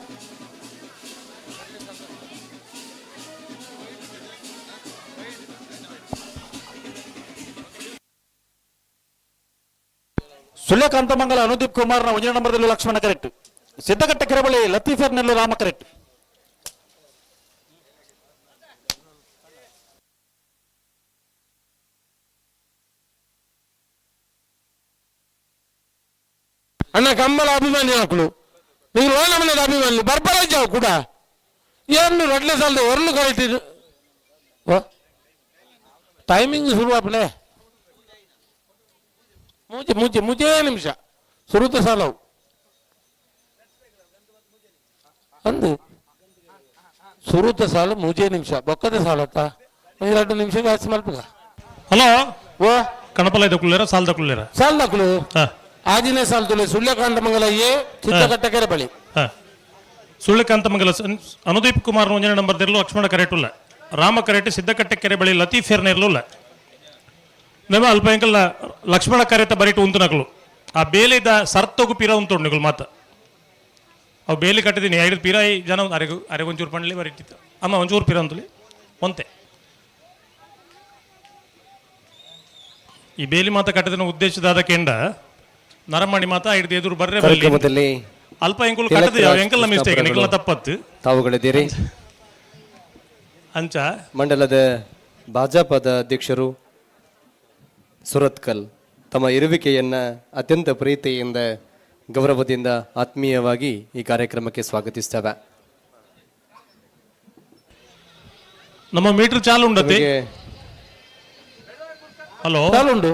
ಸುಳ್ಯಕಾಂತಮಂಗಲ ಅನುದೀಪ್ ಕುಮಾರ್ನ ಒಂದನೇ ನಂಬರ್ದಲ್ಲಿ ಲಕ್ಷ್ಮಣ ಕರೆಕ್ಟ್. ಸಿದ್ದಘಟ್ಟ ಕೆರಬಳಿ ಲತೀಫರ್ನಲ್ಲಿ ರಾಮ ಕರೆಕ್ಟ್. ಅಣ್ಣ ಕಂಬಳ ಅಭಿಮಾನಿ ಹಾಕಲು ನೀವು ನಮ್ಮನೆ ಅಭಿಮಾನಿ ಬರ್ಬರ ಜಾವ್ ಕೂಡ ಏನು ರಡ್ಲೆ ಸಾಲದ ಒರ್ಲು ಕರೆಕ್ಟ್ ಟೈಮಿಂಗ್ ಶುರು ಆಪಲೆ ಮುಂಚೆ ಮುಂಚೆ ಮುಂಚೆ ನಿಮಿಷ ಸುರುತ ಸಾಲವು ಅಂದು ಸುರುತ ಸಾಲು ಮೂಜೇ ನಿಮಿಷ ಬೊಕ್ಕದ ಸಾಲತ್ತ ಒಂದು ಎರಡು ನಿಮಿಷ ಜಾಸ್ತಿ ಮಲ್ಪಗ. ಹಲೋ ಓ ಕಣಪಲ ದಕ್ಕುಲ್ಲೇರ ಸಾಲ್ ದಕ್ಕುಲ್ಲೇರ ಸಾಲ್ ದಕ್ಕುಲು ಆಜಿನೇ ಸಾಲ್ ತುಲೆ ಸುಳ್ಯಕಾಂತ ಮಂಗಲ ಎ ಚಿತ್ತಕಟ್ಟ ಕೆರೆ ಬಳಿ. ಸುಳ್ಯಕಾಂತ ಮಂಗಲ ಅನುದೀಪ್ ಕುಮಾರ್ ಒಂಜನೇ ನಂಬರ್ ದಿರ್ಲು ಲಕ್ಷ್ಮಣ ಕರೆಟುಲ್ಲ ರಾಮ ಕರೆಟ್ ಸಿದ್ದಕಟ್ಟೆ ಕೆರೆ ಬಳಿ ಲತೀಫ್ ಫೇರ್ನ ಇರ್ಲುಲ್ಲ ನಮ್ಮ ಅಲ್ಪ ಎಂಕಲ್ನ ಲಕ್ಷ್ಮಣ ಕರೆತ ಬರಿಟು ಉಂತು ನಕಲು ಆ ಬೇಲಿದ ಸರ್ತೋಗು ಪೀರ ಉಂಟು ನಿಕಲು ಮಾತ ಅವು ಬೇಲಿ ಕಟ್ಟಿದ್ದೀನಿ ಐದು ಪೀರ ಈ ಜನ ಅರೆಗೆ ಅರೆಗೆ ಒಂಚೂರು ಪಂಡ್ಲಿ ಬರಿಟ್ಟಿತ್ತು ಅಮ್ಮ ಒಂಚೂರು ಪೀರ ಅಂತಲಿ ಒಂತೆ ಈ ಬೇಲಿ ಮಾತ ಕಟ್ಟದಿನ ಉದ್ದೇಶದಾದ ಕೆಂಡ ನರಮಣಿ ಮಾತ ಹಿಡಿದು ಎದುರು ಬರ್ರೆ ಕಾರ್ಯಕ್ರಮದಲ್ಲಿ ಅಲ್ಪ ಎಂಕುಲು ಕಟ್ಟದ ಯಾವ ಎಂಕಲ್ನ ಮಿಸ್ಟೇಕ್ ನಿಕಲ್ನ ತಪ್ಪತ್ತು. ತಾವುಗಳಿದ್ದೀರಿ. ಅಂಚ ಮಂಡಲದ ಭಾಜಪದ ಅಧ್ಯಕ್ಷರು ಸುರತ್ಕಲ್ ತಮ್ಮ ಇರುವಿಕೆಯನ್ನ ಅತ್ಯಂತ ಪ್ರೀತಿಯಿಂದ ಗೌರವದಿಂದ ಆತ್ಮೀಯವಾಗಿ ಈ ಕಾರ್ಯಕ್ರಮಕ್ಕೆ ಸ್ವಾಗತಿಸ್ತೇವೆ. ನಮ್ಮ ಮೀಟರ್ ಚಾಲು ಉಂಡತೆ? ಹಲೋ, ಚಾಲು ಉಂಡು.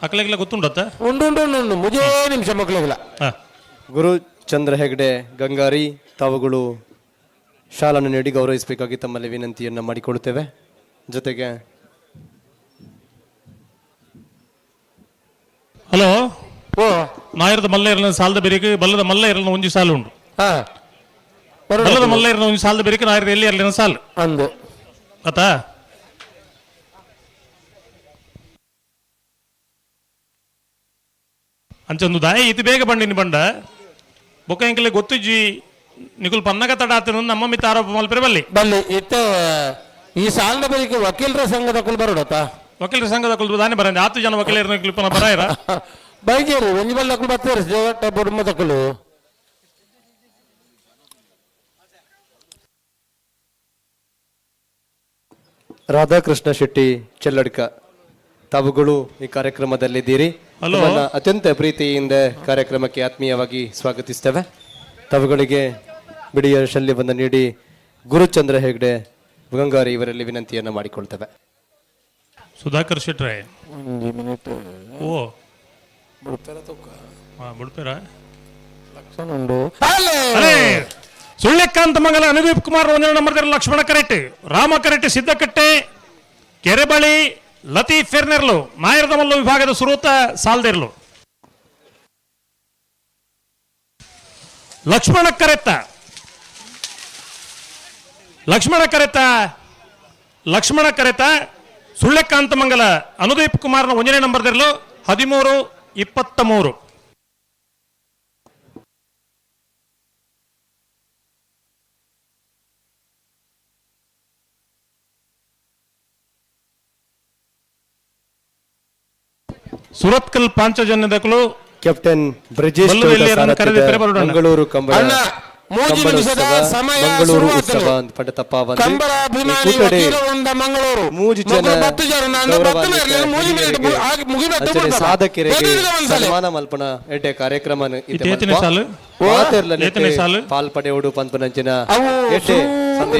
ಅಕ್ಲೆಗ್ಲ ಗೊತ್ತುಂಡತ್ತ? ಉಂಡು ಉಂಡು ಉಂಡು ಉಂಡು ಮುಜೇ ನಿಮಿಷ ಮಕ್ಕಳಿಗೆಲ್ಲ. ಗುರು ಚಂದ್ರ ಹೆಗ್ಡೆ ಗಂಗಾರಿ ತಾವುಗಳು ಶಾಲನ್ನು ನೀಡಿ ಗೌರವಿಸಬೇಕಾಗಿ ತಮ್ಮಲ್ಲಿ ವಿನಂತಿಯನ್ನು ಮಾಡಿಕೊಳ್ಳುತ್ತೇವೆ. ಜೊತೆಗೆ ಹಲೋ, ನಾಯರದ ಮಲ್ಲ ಇರಲ ಸಾಲದ ಬೆರಿಕೆ ಬಲ್ಲದ ಮಲ್ಲ ಇರಲ ಒಂಜಿ ಸಾಲು ಉಂಡು. ಬಲ್ಲದ ಮಲ್ಲ ಇರಲ ಒಂಜಿ ಸಾಲದ ಬೆರಿಕೆ ನಾಯರದ ಎಲ್ಲಿ ಇರಲಿನ ಸಾಲು ಅಂದು ಆತಾ. ಅಂಚೊಂದು ದಾಯ ಇತಿ ಬೇಗ ಬಂಡಿನಿ ಬಂಡ ಬೊಕ್ಕ ಎಂಕಲೆ ಗೊತ್ತಿಜ್ಜಿ ನಿಕುಲ್ ಪನ್ನಗ ತಡ ಆತನ ನಮ್ಮ ಮಿತ್ತ ಆರೋಪ ಮಲ್ಪರೆ ಬಲ್ಲಿ ಬಲ್ಲಿ. ಇತ್ತ ಈ ಸಾಲದ ಬಳಿಕ ವಕೀಲರ ಸಂಘದ ಕುಲ್ ಬರೋಡತ್ತ? ವಕೀಲರ ಸಂಘದ ಕುಲ್ ದಾನೆ ಬರಂದೆ ಆತು ಜನ ವಕೀಲರ ಕ್ಲಿಪ್ಪನ ಬರಾಯರ ಬೈಜೇರಿ ಒಂಜಿ ಬಲ್ಲ ಕುಲ್ ಬತ್ತೇರಿ ದೇವಟ್ಟ ಬುಡ್ಮದ ಕುಲು. ರಾಧಾಕೃಷ್ಣ ಶೆಟ್ಟಿ ಚೆಲ್ಲಡ್ಕ ತಾವುಗಳು ಈ ಕಾರ್ಯಕ್ರಮದಲ್ಲಿದ್ದೀರಿ. ಹಲೋ. ತಮ್ಮನ್ನ ಅತ್ಯಂತ ಪ್ರೀತಿಯಿಂದ ಕಾರ್ಯಕ್ರಮಕ್ಕೆ ಆತ್ಮೀಯವಾಗಿ ಸ್ವಾಗತಿಸ್ತೇವೆ. ತಾವುಗಳಿಗೆ ಬಿಡಿಯ ಶಲ್ಯವನ್ನು ನೀಡಿ ಗುರುಚಂದ್ರ ಹೆಗ್ಡೆ ಗಂಗಾರಿ ಇವರಲ್ಲಿ ವಿನಂತಿಯನ್ನು ಮಾಡಿಕೊಳ್ತೇವೆ. ಸುಧಾಕರ್ ಶೆಟ್ರೆ ಒಂಜಿ ಮಿನಿಟ್. ಓ ಬುಡ್ಪೆರ ತುಕ್ಕ. ಹಾ, ಬುಡ್ಪೆರ ಲಕ್ಷಣ ಉಂಡು. ಸುಳ್ಳೆಕ್ಕಾಂತ ಮಂಗಲ ಅನುದೀಪ್ ಕುಮಾರ್ ಒಂದನೇ ನಂಬರ್ ಲಕ್ಷ್ಮಣ ಕರೆಟ್ ರಾಮ ಕರೆಟ್ ಸಿದ್ದಕಟ್ಟೆ ಕೆರೆಬಳಿ ಲತೀಫ್ ಫೆರ್ನೆರ್ಲು ನಾಯರದ ಮಲ್ಲು ವಿಭಾಗದ ಸುರೂತ ಸಾಲ್ದೆರ್ಲು. ಲಕ್ಷ್ಮಣ ಕರೆತ್ತ ಲಕ್ಷ್ಮಣ ಕರೆತ ಲಕ್ಷ್ಮಣ ಕರೆತ ಸುಳ್ಳೆಕಾಂತ ಮಂಗಲ ಅನುದೀಪ್ ಕುಮಾರ್ನ ಒಂದನೇ ನಂಬರ್ದಿರಲು 13-23. ಸುರತ್ಕಲ್ ಪಾಂಚಜನ್ಯದಕಲು ಕ್ಯಾಪ್ಟನ್ ಬ್ರಜೇಶ್ ಬಲ್ಲು ಚೌಟ ಎಲ್ಲಿಯರನ್ನು ಸಾರಥ್ಯದ ಕರೆದಿದ್ದರೆ ಬರೋಣ. ಮಂಗಳೂರು ಕಂಬಳ ಅಣ್ಣ, ಮೂಜಿ ನಿಮಿಷದ ಕಂಬಳೋತ್ಸವ, ಸಮಯ ಮಂಗಳೂರು ಶುರುವಾತಲು. ಉತ್ಸವ ಅಂತ ಪಂಡ ತಪ್ಪಾವಂದು. ಕಂಬಳ ಈ ಅಭಿಮಾನಿ ಕೂಟಡೆ ವಕೀಲ ವೃಂದ ಮಂಗಳೂರು. ಮೂಜಿ ಜನ ಮೊದಲು 10 ಜನ, ನಾನು ಹತ್ತು ಗೌರವಾನ್ವಿತ ಮೇಲೆ ಮೂಜಿ ಮಿನಿಟ್ ಹಿರಿಯರಿಗೆ ಮುಗಿಬೇಕು ಅಂಚನೆ ಬಿಡ್ಬಾರ್ದು. ಸಾಧಕರಿಗೆ ಎದುರಿಗೆ ಒಂದ್ಸಲ. ಸನ್ಮಾನ ಮಲ್ಪನ ಎಡ್ಡೆ ಕಾರ್ಯಕ್ರಮ ಇದು ಏತನೇ ಸಾಲು? ಏತನೇ ಸಾಲು? ಪಾಲ್ ಪಡೆಯೋಡು ಪಂಪನಂಚಿನ ಅವು ಎಡ್ಡೆ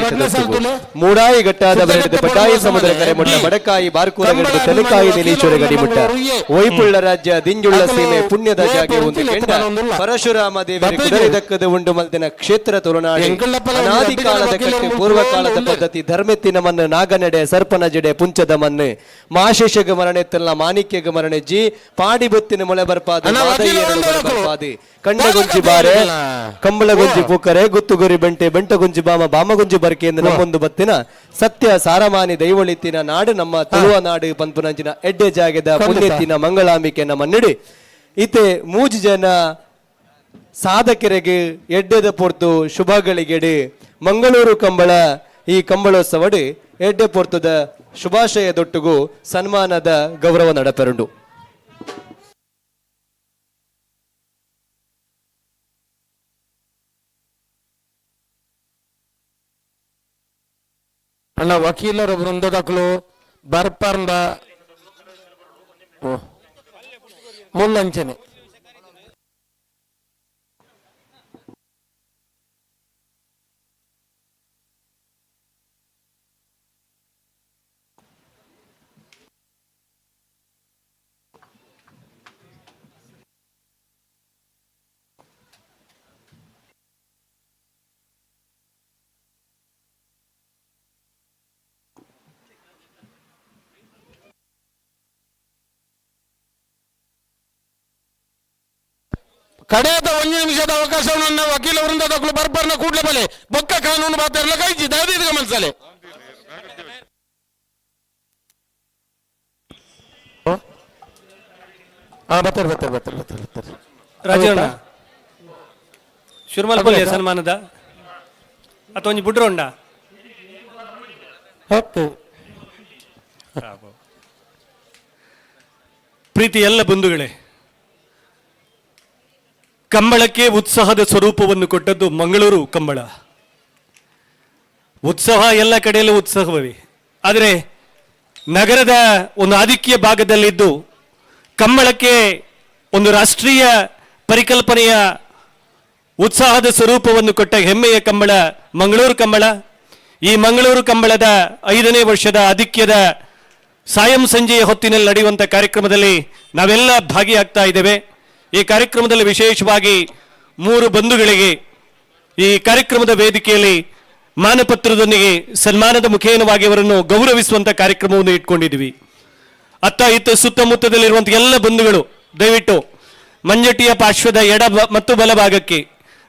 ಎರಡನೇ ಸಾಲು ತುಲೆ. ಮೂಡಾಯಿ ಗಟ್ಟಾದ ಸುತ್ತಮುತ್ತ ಬರೆದ ಬಟಾಯಿ ಬರುವ ಸಮುದ್ರ ಸಮಯ. ಕರೆ ಮುಟ್ಟ ಬಿ. ಬಡಕಾಯಿ ಬಾರ್ಕೂರ ಕಂಬಳ ಗಡಿದ ತೆಲಕಾಯಿ ಅಭಿಮಾನಿ ನಿಲೀಶ್ವರ ವಕೀಲ ಗಡಿ ಮುಟ್ಟ ಮಂಗಳೂರು ಎ. ಒಯ್ಪುಳ್ಳ ರಾಜ್ಯ ದಿಂಜುಳ್ಳ ಅಕಲು ಸೀಮೆ ಪುಣ್ಯದ ಏ ಜಾಗೆ ಒಂದು ಪುಂಚಿಲ ಕೆಂಡ ಎತ್ತಬಲೊಂದುಲ್ಲ. ಪರಶುರಾಮ ದೇವರ ಬತ್ತೇಜು. ಕುದುರೆ ದಕ್ಕದ ಉಂಡು ಮಲ್ದಿನ ಕ್ಷೇತ್ರ ತುಳುನಾಡು ಎಂಕುಲಪ್ಪಲ ಒಂದು ಅನಾದಿ ಅಡ್ಡಿಗಳ ಕಾಲದ ವಕೀಲರು ಕಟ್ಟೆ ಮುಲ್ಪು ಪೂರ್ವಕಾಲದ ಉಲ್ಲೆ. ಪದ್ಧತಿ ಧರ್ಮೆತ್ತಿನ ಮಣ್ಣು ನಾಗನೆಡೆ ಸರ್ಪನ ಜಡೆ ಪುಂಚದ ಮಣ್ಣು ಮಾಶೇಷಗ ಮರಣೆತ್ತಲ್ಲ ಮಾಣಿಕ್ಯಗ ಮರಣೆ ಜಿ ಪಾಡಿ ಬೊತ್ತಿನ ಮೊಳೆ ಬರ್ಪಾದ ಅಣ್ಣ, ವಕೀಲರು ಮಾದಯ್ಯರಡು ಉಂಡು ಬರ್ಪಾದಿ ಕಂಡಗುಂಜಿ ಬಾರೆ ಕಂಬಳಗುಂಜಿ ಪೂಕರೆ ಗುತ್ತುಗುರಿ ಬೆಂಟೆ ಬೆಂಟಗುಂಜಿ ಬಾಮ ಬಾಮಗುಂಜಿ ಬರ್ಕೆ ಎಂದು ನಮ್ಮೊಂದು ಬತ್ತಿನ ಸತ್ಯ ಸಾರಮಾನಿ ದೈವಳಿತ್ತಿನ ನಾಡು ನಮ್ಮ ತುಳುವ ನಾಡು ಪಂಪುನಂಚಿನ ಎಡ್ಡೆ ಜಾಗದ ಖಂಡಿತ. ಪುಣ್ಯತ್ತಿನ ಮಂಗಳಾಂಬಿಕೆ ನಮ್ಮ ನಡಿ ಇತೆ ಮೂಜಿ ಜನ ಸಾಧಕರಿಗೆ ಎಡ್ಡೆದ ಪೊರ್ತು ಶುಭಗಳಿಗೆಡೆ ಮಂಗಳೂರು ಕಂಬಳ ಈ ಕಂಬಳೋತ್ಸವಡು ಎಡ್ಡೆ ಪೊರ್ತುದ ಶುಭಾಶಯದೊಟ್ಟುಗು ಸನ್ಮಾನದ ಗೌರವ ನಡಪೆರುಂಡು. ಅಣ್ಣ ವಕೀಲರ ವೃಂದದಕಲು ಬರ್ಪರ್ದ ಮುಲ್ಲಂಚನೆ. ಕಡೆಯದ ಒಂದು ನಿಮಿಷದ ಅವಕಾಶವನ್ನು ವಕೀಲ ವೃಂದದಕಲು ಬರ್ಬರ್ನ ಕೂಡ್ಲೆ ಬಲೆ ಬೊಕ್ಕ ಕಾನೂನು ಬಾತೆರ್ಲ ಕೈಜಿ ದಯದೀರ್ಘ ಗಮನಿಸಲೆ. ಹಾ ಬರ್ತಾರೆ ಬರ್ತಾರೆ ಬರ್ತಾರೆ ಬರ್ತಾರೆ ಬರ್ತಾರೆ. ರಾಜಣ್ಣ ಶುರುಮಲ್ ಪಲ್ಯ ಸನ್ಮಾನದ ಅಥವಾ ಒಂಜಿ ಬುಡ್ರೋಂಡ ಹತ್ತು. ಪ್ರೀತಿ ಎಲ್ಲ ಬಂಧುಗಳೇ, ಕಂಬಳಕ್ಕೆ ಉತ್ಸಾಹದ ಸ್ವರೂಪವನ್ನು ಕೊಟ್ಟದ್ದು ಮಂಗಳೂರು ಕಂಬಳ. ಉತ್ಸಾಹ ಎಲ್ಲ ಕಡೆಯಲ್ಲೂ ಉತ್ಸಾಹವೇ, ಆದರೆ ನಗರದ ಒಂದು ಆಧಿಕ್ಯ ಭಾಗದಲ್ಲಿದ್ದು ಕಂಬಳಕ್ಕೆ ಒಂದು ರಾಷ್ಟ್ರೀಯ ಪರಿಕಲ್ಪನೆಯ ಉತ್ಸಾಹದ ಸ್ವರೂಪವನ್ನು ಕೊಟ್ಟ ಹೆಮ್ಮೆಯ ಕಂಬಳ ಮಂಗಳೂರು ಕಂಬಳ. ಈ ಮಂಗಳೂರು ಕಂಬಳದ 5ನೇ ವರ್ಷದ ಆಧಿಕ್ಯದ ಸಾಯಂ ಸಂಜೆಯ ಹೊತ್ತಿನಲ್ಲಿ ನಡೆಯುವಂಥ ಕಾರ್ಯಕ್ರಮದಲ್ಲಿ ನಾವೆಲ್ಲ ಭಾಗಿಯಾಗ್ತಾ ಇದ್ದೇವೆ. ಈ ಕಾರ್ಯಕ್ರಮದಲ್ಲಿ ವಿಶೇಷವಾಗಿ 3 ಬಂಧುಗಳಿಗೆ ಈ ಕಾರ್ಯಕ್ರಮದ ವೇದಿಕೆಯಲ್ಲಿ ಮಾನಪತ್ರದೊಂದಿಗೆ ಸನ್ಮಾನದ ಮುಖೇನವಾಗಿ ಅವರನ್ನು ಗೌರವಿಸುವಂಥ ಕಾರ್ಯಕ್ರಮವನ್ನು ಇಟ್ಕೊಂಡಿದ್ದೀವಿ. ಅತ್ತ ಇತ್ತ ಸುತ್ತಮುತ್ತದಲ್ಲಿರುವಂಥ ಎಲ್ಲ ಬಂಧುಗಳು ದಯವಿಟ್ಟು ಮಂಜಟಿಯ ಪಾರ್ಶ್ವದ ಎಡ ಮತ್ತು ಬಲಭಾಗಕ್ಕೆ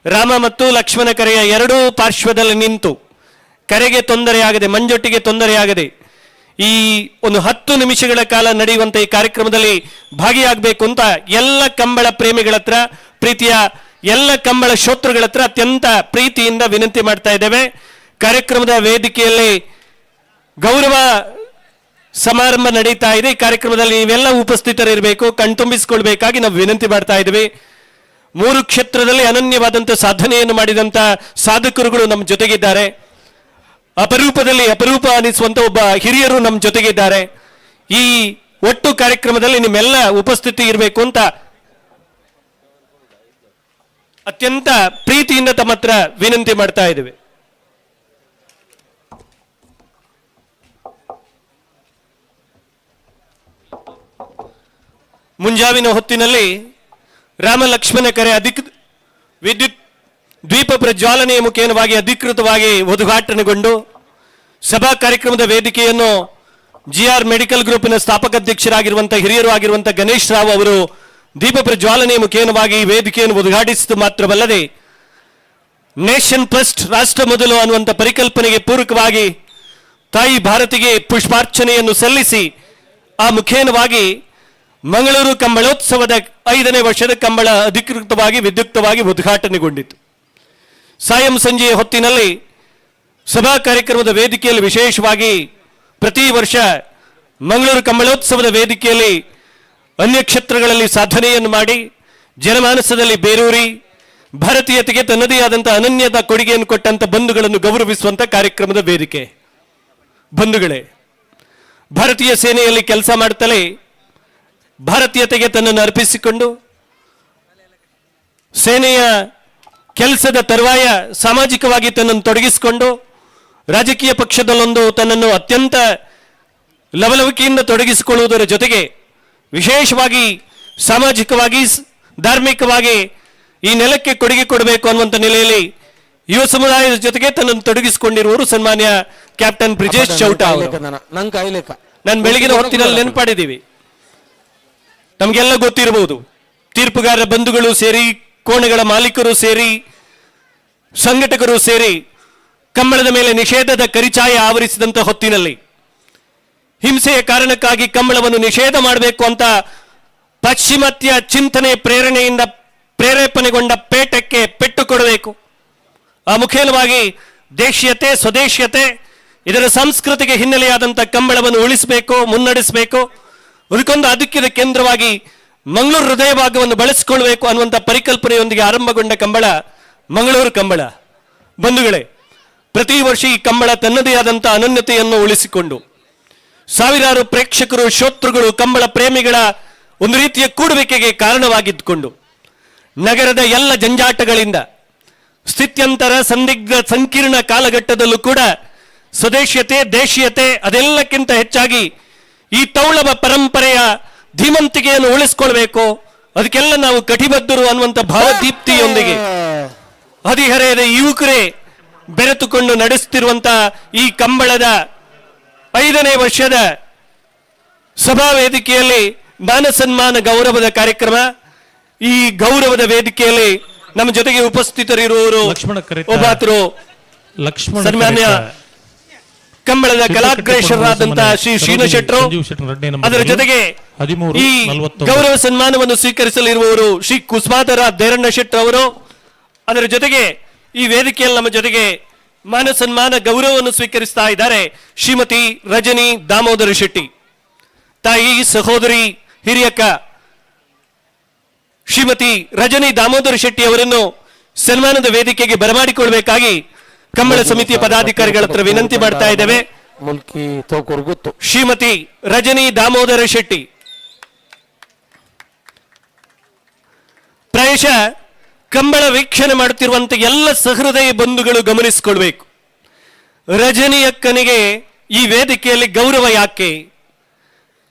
ರಾಮ ಮತ್ತು ಲಕ್ಷ್ಮಣ ಕರೆಯ ಎರಡೂ ಪಾರ್ಶ್ವದಲ್ಲಿ ನಿಂತು ಕರೆಗೆ ತೊಂದರೆಯಾಗದೆ, ಮಂಜೊಟ್ಟಿಗೆ ತೊಂದರೆಯಾಗದೆ ಈ ಒಂದು 10 ನಿಮಿಷಗಳ ಕಾಲ ನಡೆಯುವಂಥ ಈ ಕಾರ್ಯಕ್ರಮದಲ್ಲಿ ಭಾಗಿಯಾಗಬೇಕು ಅಂತ ಎಲ್ಲ ಕಂಬಳ ಪ್ರೇಮಿಗಳ ಹತ್ರ, ಪ್ರೀತಿಯ ಎಲ್ಲ ಕಂಬಳ ಶ್ರೋತೃಗಳ ಹತ್ರ ಅತ್ಯಂತ ಪ್ರೀತಿಯಿಂದ ವಿನಂತಿ ಮಾಡ್ತಾ ಇದ್ದೇವೆ. ಕಾರ್ಯಕ್ರಮದ ವೇದಿಕೆಯಲ್ಲಿ ಗೌರವ ಸಮಾರಂಭ ನಡೀತಾ ಇದೆ. ಈ ಕಾರ್ಯಕ್ರಮದಲ್ಲಿ ನೀವೆಲ್ಲ ಉಪಸ್ಥಿತರಿರಬೇಕು, ಕಣ್ತುಂಬಿಸಿಕೊಳ್ಬೇಕಾಗಿ ನಾವು ವಿನಂತಿ ಮಾಡ್ತಾ ಇದ್ದೀವಿ. 3 ಕ್ಷೇತ್ರದಲ್ಲಿ ಅನನ್ಯವಾದಂಥ ಸಾಧನೆಯನ್ನು ಮಾಡಿದಂಥ ಸಾಧಕರುಗಳು ನಮ್ಮ ಜೊತೆಗಿದ್ದಾರೆ. ಅಪರೂಪದಲ್ಲಿ ಅಪರೂಪ ಅನಿಸುವಂತ ಒಬ್ಬ ಹಿರಿಯರು ನಮ್ಮ ಜೊತೆಗಿದ್ದಾರೆ. ಈ ಒಟ್ಟು ಕಾರ್ಯಕ್ರಮದಲ್ಲಿ ನಿಮ್ಮೆಲ್ಲ ಉಪಸ್ಥಿತಿ ಇರಬೇಕು ಅಂತ ಅತ್ಯಂತ ಪ್ರೀತಿಯಿಂದ ತಮ್ಮ ಹತ್ರ ವಿನಂತಿ ಮಾಡ್ತಾ ಇದ್ದೇವೆ. ಮುಂಜಾವಿನ ಹೊತ್ತಿನಲ್ಲಿ ರಾಮ ಲಕ್ಷ್ಮಣ ಕರೆ ವಿದ್ಯುತ್ ದ್ವೀಪ ಪ್ರಜ್ವಾಲನೆಯ ಮುಖೇನವಾಗಿ ಅಧಿಕೃತವಾಗಿ ಉದ್ಘಾಟನೆಗೊಂಡು ಸಭಾ ಕಾರ್ಯಕ್ರಮದ ವೇದಿಕೆಯನ್ನು G R medical ಗ್ರೂಪಿನ ಸ್ಥಾಪಕ ಅಧ್ಯಕ್ಷರಾಗಿರುವಂಥ ಹಿರಿಯರು ಆಗಿರುವಂಥ ಗಣೇಶ್ ರಾವ್ ಅವರು ದೀಪ ಪ್ರಜ್ವಾಲನೆಯ ಮುಖೇನವಾಗಿ ವೇದಿಕೆಯನ್ನು ಉದ್ಘಾಟಿಸಿತು. ಮಾತ್ರವಲ್ಲದೆ ನೇಷನ್ ಫಸ್ಟ್, ರಾಷ್ಟ್ರ ಮೊದಲು ಅನ್ನುವಂಥ ಪರಿಕಲ್ಪನೆಗೆ ಪೂರಕವಾಗಿ ತಾಯಿ ಭಾರತಿಗೆ ಪುಷ್ಪಾರ್ಚನೆಯನ್ನು ಸಲ್ಲಿಸಿ ಆ ಮುಖೇನವಾಗಿ ಮಂಗಳೂರು ಕಂಬಳೋತ್ಸವದ 5ನೇ ವರ್ಷದ ಕಂಬಳ ಅಧಿಕೃತವಾಗಿ ವಿದ್ಯುಕ್ತವಾಗಿ ಉದ್ಘಾಟನೆಗೊಂಡಿತು. ಸಾಯಂ ಸಂಜೆಯ ಹೊತ್ತಿನಲ್ಲಿ ಸಭಾ ಕಾರ್ಯಕ್ರಮದ ವೇದಿಕೆಯಲ್ಲಿ ವಿಶೇಷವಾಗಿ ಪ್ರತಿ ವರ್ಷ ಮಂಗಳೂರು ಕಂಬಳೋತ್ಸವದ ವೇದಿಕೆಯಲ್ಲಿ ಅನ್ಯ ಕ್ಷೇತ್ರಗಳಲ್ಲಿ ಸಾಧನೆಯನ್ನು ಮಾಡಿ ಜನಮಾನಸದಲ್ಲಿ ಬೇರೂರಿ ಭಾರತೀಯತೆಗೆ ತನ್ನದೇ ಆದಂಥ ಅನನ್ಯದ ಕೊಡುಗೆಯನ್ನು ಕೊಟ್ಟಂಥ ಬಂಧುಗಳನ್ನು ಗೌರವಿಸುವಂಥ ಕಾರ್ಯಕ್ರಮದ ವೇದಿಕೆ. ಬಂಧುಗಳೇ, ಭಾರತೀಯ ಸೇನೆಯಲ್ಲಿ ಕೆಲಸ ಮಾಡ್ತಲೇ ಭಾರತೀಯತೆಗೆ ತನ್ನನ್ನು ಅರ್ಪಿಸಿಕೊಂಡು ಸೇನೆಯ ಕೆಲಸದ ತರುವಾಯ ಸಾಮಾಜಿಕವಾಗಿ ತನ್ನನ್ನು ತೊಡಗಿಸಿಕೊಂಡು ರಾಜಕೀಯ ಪಕ್ಷದಲ್ಲೊಂದು ತನ್ನನ್ನು ಅತ್ಯಂತ ಲವಲವಿಕೆಯಿಂದ ತೊಡಗಿಸಿಕೊಳ್ಳುವುದರ ಜೊತೆಗೆ ವಿಶೇಷವಾಗಿ ಸಾಮಾಜಿಕವಾಗಿ ಧಾರ್ಮಿಕವಾಗಿ ಈ ನೆಲಕ್ಕೆ ಕೊಡುಗೆ ಕೊಡಬೇಕು ಅನ್ನುವಂಥ ನೆಲೆಯಲ್ಲಿ ಯುವ ಸಮುದಾಯದ ಜೊತೆಗೆ ತನ್ನನ್ನು ತೊಡಗಿಸಿಕೊಂಡಿರುವವರು ಸನ್ಮಾನ್ಯ ಕ್ಯಾಪ್ಟನ್ ಬ್ರಿಜೇಶ್ ಚೌಟ ಅವರು. ನಾನು ಬೆಳಗಿನ ಹೊತ್ತಿನಲ್ಲಿ ನೆನಪಾಡಿದ್ದೀವಿ, ನಮಗೆಲ್ಲ ಗೊತ್ತಿರಬಹುದು. ತೀರ್ಪುಗಾರರ ಬಂಧುಗಳು ಸೇರಿ, ಕೋಣೆಗಳ ಮಾಲೀಕರು ಸೇರಿ, ಸಂಘಟಕರು ಸೇರಿ ಕಂಬಳದ ಮೇಲೆ ನಿಷೇಧದ ಕರಿಚಾಯ ಆವರಿಸಿದಂಥ ಹೊತ್ತಿನಲ್ಲಿ ಹಿಂಸೆಯ ಕಾರಣಕ್ಕಾಗಿ ಕಂಬಳವನ್ನು ನಿಷೇಧ ಮಾಡಬೇಕು ಅಂತ ಪಾಶ್ಚಿಮಾತ್ಯ ಚಿಂತನೆ ಪ್ರೇರಣೆಯಿಂದ ಪ್ರೇರೇಪಣೆಗೊಂಡ ಪೇಟಕ್ಕೆ ಪೆಟ್ಟು ಕೊಡಬೇಕು. ಆ ಮುಖೇನವಾಗಿ ದೇಶೀಯತೆ, ಸ್ವದೇಶೀಯತೆ ಇದರ ಸಂಸ್ಕೃತಿಗೆ ಹಿನ್ನೆಲೆಯಾದಂಥ ಕಂಬಳವನ್ನು ಉಳಿಸಬೇಕು, ಮುನ್ನಡೆಸಬೇಕು. ಅದಕ್ಕೊಂದು ಅದಕ್ಕಿದ ಕೇಂದ್ರವಾಗಿ ಮಂಗಳೂರು ಹೃದಯ ಭಾಗವನ್ನು ಬಳಸಿಕೊಳ್ಬೇಕು ಅನ್ನುವಂಥ ಪರಿಕಲ್ಪನೆಯೊಂದಿಗೆ ಆರಂಭಗೊಂಡ ಕಂಬಳ ಮಂಗಳೂರು ಕಂಬಳ. ಬಂಧುಗಳೇ, ಪ್ರತಿ ವರ್ಷ ಈ ಕಂಬಳ ತನ್ನದೇ ಆದಂಥ ಅನನ್ಯತೆಯನ್ನು ಉಳಿಸಿಕೊಂಡು ಸಾವಿರಾರು ಪ್ರೇಕ್ಷಕರು, ಶ್ರೋತೃಗಳು, ಕಂಬಳ ಪ್ರೇಮಿಗಳ ಒಂದು ರೀತಿಯ ಕೂಡುವಿಕೆಗೆ ಕಾರಣವಾಗಿದ್ದುಕೊಂಡು ನಗರದ ಎಲ್ಲ ಜಂಜಾಟಗಳಿಂದ ಸ್ಥಿತ್ಯಂತರ ಸಂದಿಗ್ಧ ಸಂಕೀರ್ಣ ಕಾಲಘಟ್ಟದಲ್ಲೂ ಕೂಡ ಸ್ವದೇಶೀಯತೆ, ದೇಶೀಯತೆ ಅದೆಲ್ಲಕ್ಕಿಂತ ಹೆಚ್ಚಾಗಿ ಈ ತೌಳವ ಪರಂಪರೆಯ ಧೀಮಂತಿಕೆಯನ್ನು ಉಳಿಸಿಕೊಳ್ಬೇಕು, ಅದಕ್ಕೆಲ್ಲ ನಾವು ಕಟಿಬದ್ಧರು ಅನ್ನುವಂಥ ಭಾವದೀಪ್ತಿಯೊಂದಿಗೆ ಹದಿಹರೆಯದ ಯುವಕರೇ ಬೆರೆತುಕೊಂಡು ನಡೆಸುತ್ತಿರುವಂಥ ಈ ಕಂಬಳದ 5ನೇ ವರ್ಷದ ಸಭಾ ವೇದಿಕೆಯಲ್ಲಿ ಮಾನ ಸನ್ಮಾನ ಗೌರವದ ಕಾರ್ಯಕ್ರಮ. ಈ ಗೌರವದ ವೇದಿಕೆಯಲ್ಲಿ ನಮ್ಮ ಜೊತೆಗೆ ಉಪಸ್ಥಿತರಿರುವವರು ಒಬ್ಬಾತರು ಲಕ್ಷ್ಮಣ ಸನ್ಮಾನ್ಯ ಕಂಬಳದ ಕಲಾಗ್ರೇಶರಾದಂತಹ ಶ್ರೀ ಶ್ರೀನ ಶೆಟ್ಟರು, ಅದರ ಜೊತೆಗೆ ಈ ಗೌರವ ಸನ್ಮಾನವನ್ನು ಸ್ವೀಕರಿಸಲಿರುವವರು ಶ್ರೀ ಕುಸ್ಮಾದರ ದೇರಣ್ಣ ಶೆಟ್ಟರ್ ಅವರು. ಅದರ ಜೊತೆಗೆ ಈ ವೇದಿಕೆಯಲ್ಲಿ ನಮ್ಮ ಜೊತೆಗೆ ಮಾನ ಸನ್ಮಾನ ಗೌರವವನ್ನು ಸ್ವೀಕರಿಸ್ತಾ ಇದ್ದಾರೆ ಶ್ರೀಮತಿ ರಜನಿ ದಾಮೋದರ ಶೆಟ್ಟಿ, ತಾಯಿ, ಸಹೋದರಿ, ಹಿರಿಯಕ್ಕ ಶ್ರೀಮತಿ ರಜನಿ ದಾಮೋದರ ಶೆಟ್ಟಿ ಅವರನ್ನು ಸನ್ಮಾನದ ವೇದಿಕೆಗೆ ಬರಮಾಡಿಕೊಳ್ಬೇಕಾಗಿ ಕಂಬಳ ಸಮಿತಿಯ ಪದಾಧಿಕಾರಿಗಳ ಹತ್ರ ವಿನಂತಿ ಮಾಡ್ತಾ ಇದ್ದೇವೆ. ಶ್ರೀಮತಿ ರಜನಿ ದಾಮೋದರ ಶೆಟ್ಟಿ. ಪ್ರಾಯಶಃ ಕಂಬಳ ವೀಕ್ಷಣೆ ಮಾಡುತ್ತಿರುವಂತ ಎಲ್ಲ ಸಹೃದಯ ಬಂಧುಗಳು ಗಮನಿಸಿಕೊಳ್ಬೇಕು, ರಜನಿಯಕ್ಕನಿಗೆ ಈ ವೇದಿಕೆಯಲ್ಲಿ ಗೌರವ ಯಾಕೆ?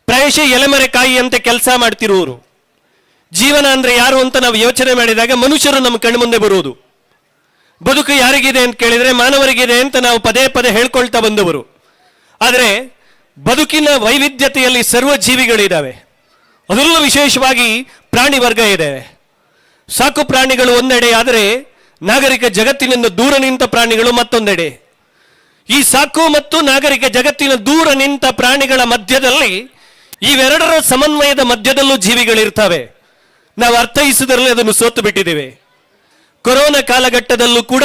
ಪ್ರಾಯಶಃ ಎಲೆಮರೆ ಕಾಯಿಯಂತೆ ಕೆಲಸ ಮಾಡ್ತಿರುವರು. ಜೀವನ ಅಂದ್ರೆ ಯಾರು ಅಂತ ನಾವು ಯೋಚನೆ ಮಾಡಿದಾಗ ಮನುಷ್ಯರು ನಮ್ಮ ಕಣ್ಮುಂದೆ ಬರುವುದು. ಬದುಕು ಯಾರಿಗಿದೆ ಅಂತ ಕೇಳಿದ್ರೆ ಮಾನವರಿಗಿದೆ ಅಂತ ನಾವು ಪದೇ ಪದೇ ಹೇಳ್ಕೊಳ್ತಾ ಬಂದವರು. ಆದರೆ ಬದುಕಿನ ವೈವಿಧ್ಯತೆಯಲ್ಲಿ ಸರ್ವ ಜೀವಿಗಳಿದ್ದಾವೆ, ಅದರಲ್ಲೂ ವಿಶೇಷವಾಗಿ ಪ್ರಾಣಿ ವರ್ಗ ಇದೆ. ಸಾಕು ಪ್ರಾಣಿಗಳು ಒಂದೆಡೆ ಆದರೆ ನಾಗರಿಕ ಜಗತ್ತಿನಿಂದ ದೂರ ನಿಂತ ಪ್ರಾಣಿಗಳು ಮತ್ತೊಂದೆಡೆ. ಈ ಸಾಕು ಮತ್ತು ನಾಗರಿಕ ಜಗತ್ತಿನ ದೂರ ನಿಂತ ಪ್ರಾಣಿಗಳ ಮಧ್ಯದಲ್ಲಿ, ಇವೆರಡರ ಸಮನ್ವಯದ ಮಧ್ಯದಲ್ಲೂ ಜೀವಿಗಳಿರ್ತವೆ. ನಾವು ಅರ್ಥೈಸುವುದರಲ್ಲಿ ಅದನ್ನು ಸೋತು ಬಿಟ್ಟಿದ್ದೇವೆ. ಕೊರೋನಾ ಕಾಲಘಟ್ಟದಲ್ಲೂ ಕೂಡ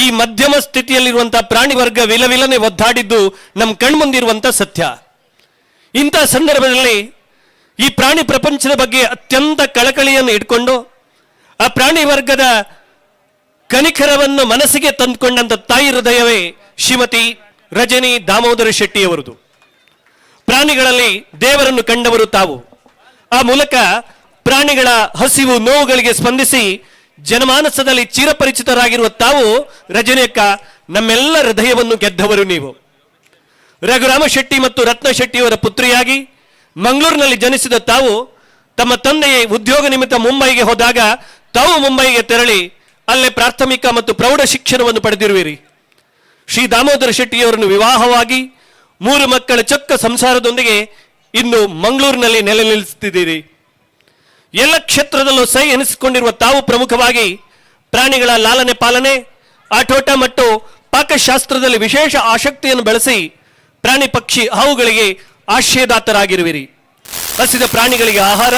ಈ ಮಧ್ಯಮ ಸ್ಥಿತಿಯಲ್ಲಿರುವಂತಹ ಪ್ರಾಣಿ ವರ್ಗ ವಿಲವಿಲನೆ ಒದ್ದಾಡಿದ್ದು ನಮ್ಮ ಕಣ್ಮುಂದಿರುವಂಥ ಸತ್ಯ. ಇಂಥ ಸಂದರ್ಭದಲ್ಲಿ ಈ ಪ್ರಾಣಿ ಪ್ರಪಂಚದ ಬಗ್ಗೆ ಅತ್ಯಂತ ಕಳಕಳಿಯನ್ನು ಇಟ್ಕೊಂಡು ಆ ಪ್ರಾಣಿ ವರ್ಗದ ಕನಿಕರವನ್ನು ಮನಸ್ಸಿಗೆ ತಂದುಕೊಂಡಂಥ ತಾಯಿ ಹೃದಯವೇ ಶ್ರೀಮತಿ ರಜನಿ ದಾಮೋದರ ಶೆಟ್ಟಿಯವರದು. ಪ್ರಾಣಿಗಳಲ್ಲಿ ದೇವರನ್ನು ಕಂಡವರು ತಾವು. ಆ ಮೂಲಕ ಪ್ರಾಣಿಗಳ ಹಸಿವು ನೋವುಗಳಿಗೆ ಸ್ಪಂದಿಸಿ ಜನಮಾನಸದಲ್ಲಿ ಚಿರಪರಿಚಿತರಾಗಿರುವ ತಾವು ರಜನಿಯಕ್ಕ ನಮ್ಮೆಲ್ಲ ಹೃದಯವನ್ನು ಗೆದ್ದವರು ನೀವು. ರಘುರಾಮ ಶೆಟ್ಟಿ ಮತ್ತು ರತ್ನ ಶೆಟ್ಟಿಯವರ ಪುತ್ರಿಯಾಗಿ ಮಂಗಳೂರಿನಲ್ಲಿ ಜನಿಸಿದ ತಾವು ತಮ್ಮ ತಂದೆಯೇ ಉದ್ಯೋಗ ನಿಮಿತ್ತ ಮುಂಬೈಗೆ ಹೋದಾಗ ತಾವು ಮುಂಬೈಗೆ ತೆರಳಿ ಅಲ್ಲೇ ಪ್ರಾಥಮಿಕ ಮತ್ತು ಪ್ರೌಢ ಶಿಕ್ಷಣವನ್ನು ಪಡೆದಿರುವಿರಿ. ಶ್ರೀ ದಾಮೋದರ ಶೆಟ್ಟಿಯವರನ್ನು ವಿವಾಹವಾಗಿ 3 ಮಕ್ಕಳ ಚೊಕ್ಕ ಸಂಸಾರದೊಂದಿಗೆ ಇಂದು ಮಂಗಳೂರಿನಲ್ಲಿ ನೆಲೆ ನಿಲ್ಲಿಸುತ್ತಿದ್ದೀರಿ. ಎಲ್ಲ ಕ್ಷೇತ್ರದಲ್ಲೂ ಸೈ ಎನಿಸಿಕೊಂಡಿರುವ ತಾವು ಪ್ರಮುಖವಾಗಿ ಪ್ರಾಣಿಗಳ ಲಾಲನೆ ಪಾಲನೆ, ಆಟೋಟ ಮತ್ತು ಪಾಕಶಾಸ್ತ್ರದಲ್ಲಿ ವಿಶೇಷ ಆಸಕ್ತಿಯನ್ನು ಬೆಳೆಸಿ ಪ್ರಾಣಿ ಪಕ್ಷಿ ಹಾವುಗಳಿಗೆ ಆಶ್ರಯದಾತರಾಗಿರುವಿರಿ. ಹಸಿದ ಪ್ರಾಣಿಗಳಿಗೆ ಆಹಾರ,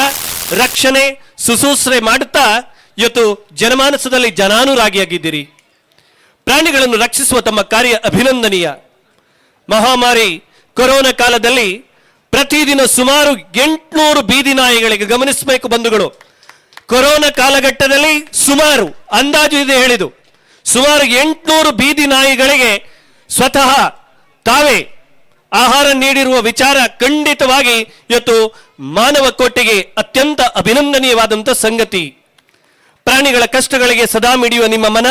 ರಕ್ಷಣೆ, ಸುಸೂಸ್ರೆ ಮಾಡುತ್ತಾ ಇವತ್ತು ಜನಮಾನಸದಲ್ಲಿ ಜನಾನುರಾಗಿಯಾಗಿದ್ದೀರಿ. ಪ್ರಾಣಿಗಳನ್ನು ರಕ್ಷಿಸುವ ತಮ್ಮ ಕಾರ್ಯ ಅಭಿನಂದನೀಯ. ಮಹಾಮಾರಿ ಕೊರೋನಾ ಕಾಲದಲ್ಲಿ ಪ್ರತಿದಿನ ಸುಮಾರು 800 ಬೀದಿ ನಾಯಿಗಳಿಗೆ, ಗಮನಿಸಬೇಕು ಬಂಧುಗಳು, ಕೊರೋನಾ ಕಾಲಘಟ್ಟದಲ್ಲಿ ಸುಮಾರು ಅಂದಾಜು ಇದೆ ಹೇಳಿದು ಸುಮಾರು 800 ಬೀದಿ ನಾಯಿಗಳಿಗೆ ಸ್ವತಃ ತಾವೇ ಆಹಾರ ನೀಡಿರುವ ವಿಚಾರ ಖಂಡಿತವಾಗಿ ಇವತ್ತು ಮಾನವ ಕೋಟಿಗೆ ಅತ್ಯಂತ ಅಭಿನಂದನೀಯವಾದಂಥ ಸಂಗತಿ. ಪ್ರಾಣಿಗಳ ಕಷ್ಟಗಳಿಗೆ ಸದಾ ಮಿಡಿಯುವ ನಿಮ್ಮ ಮನ,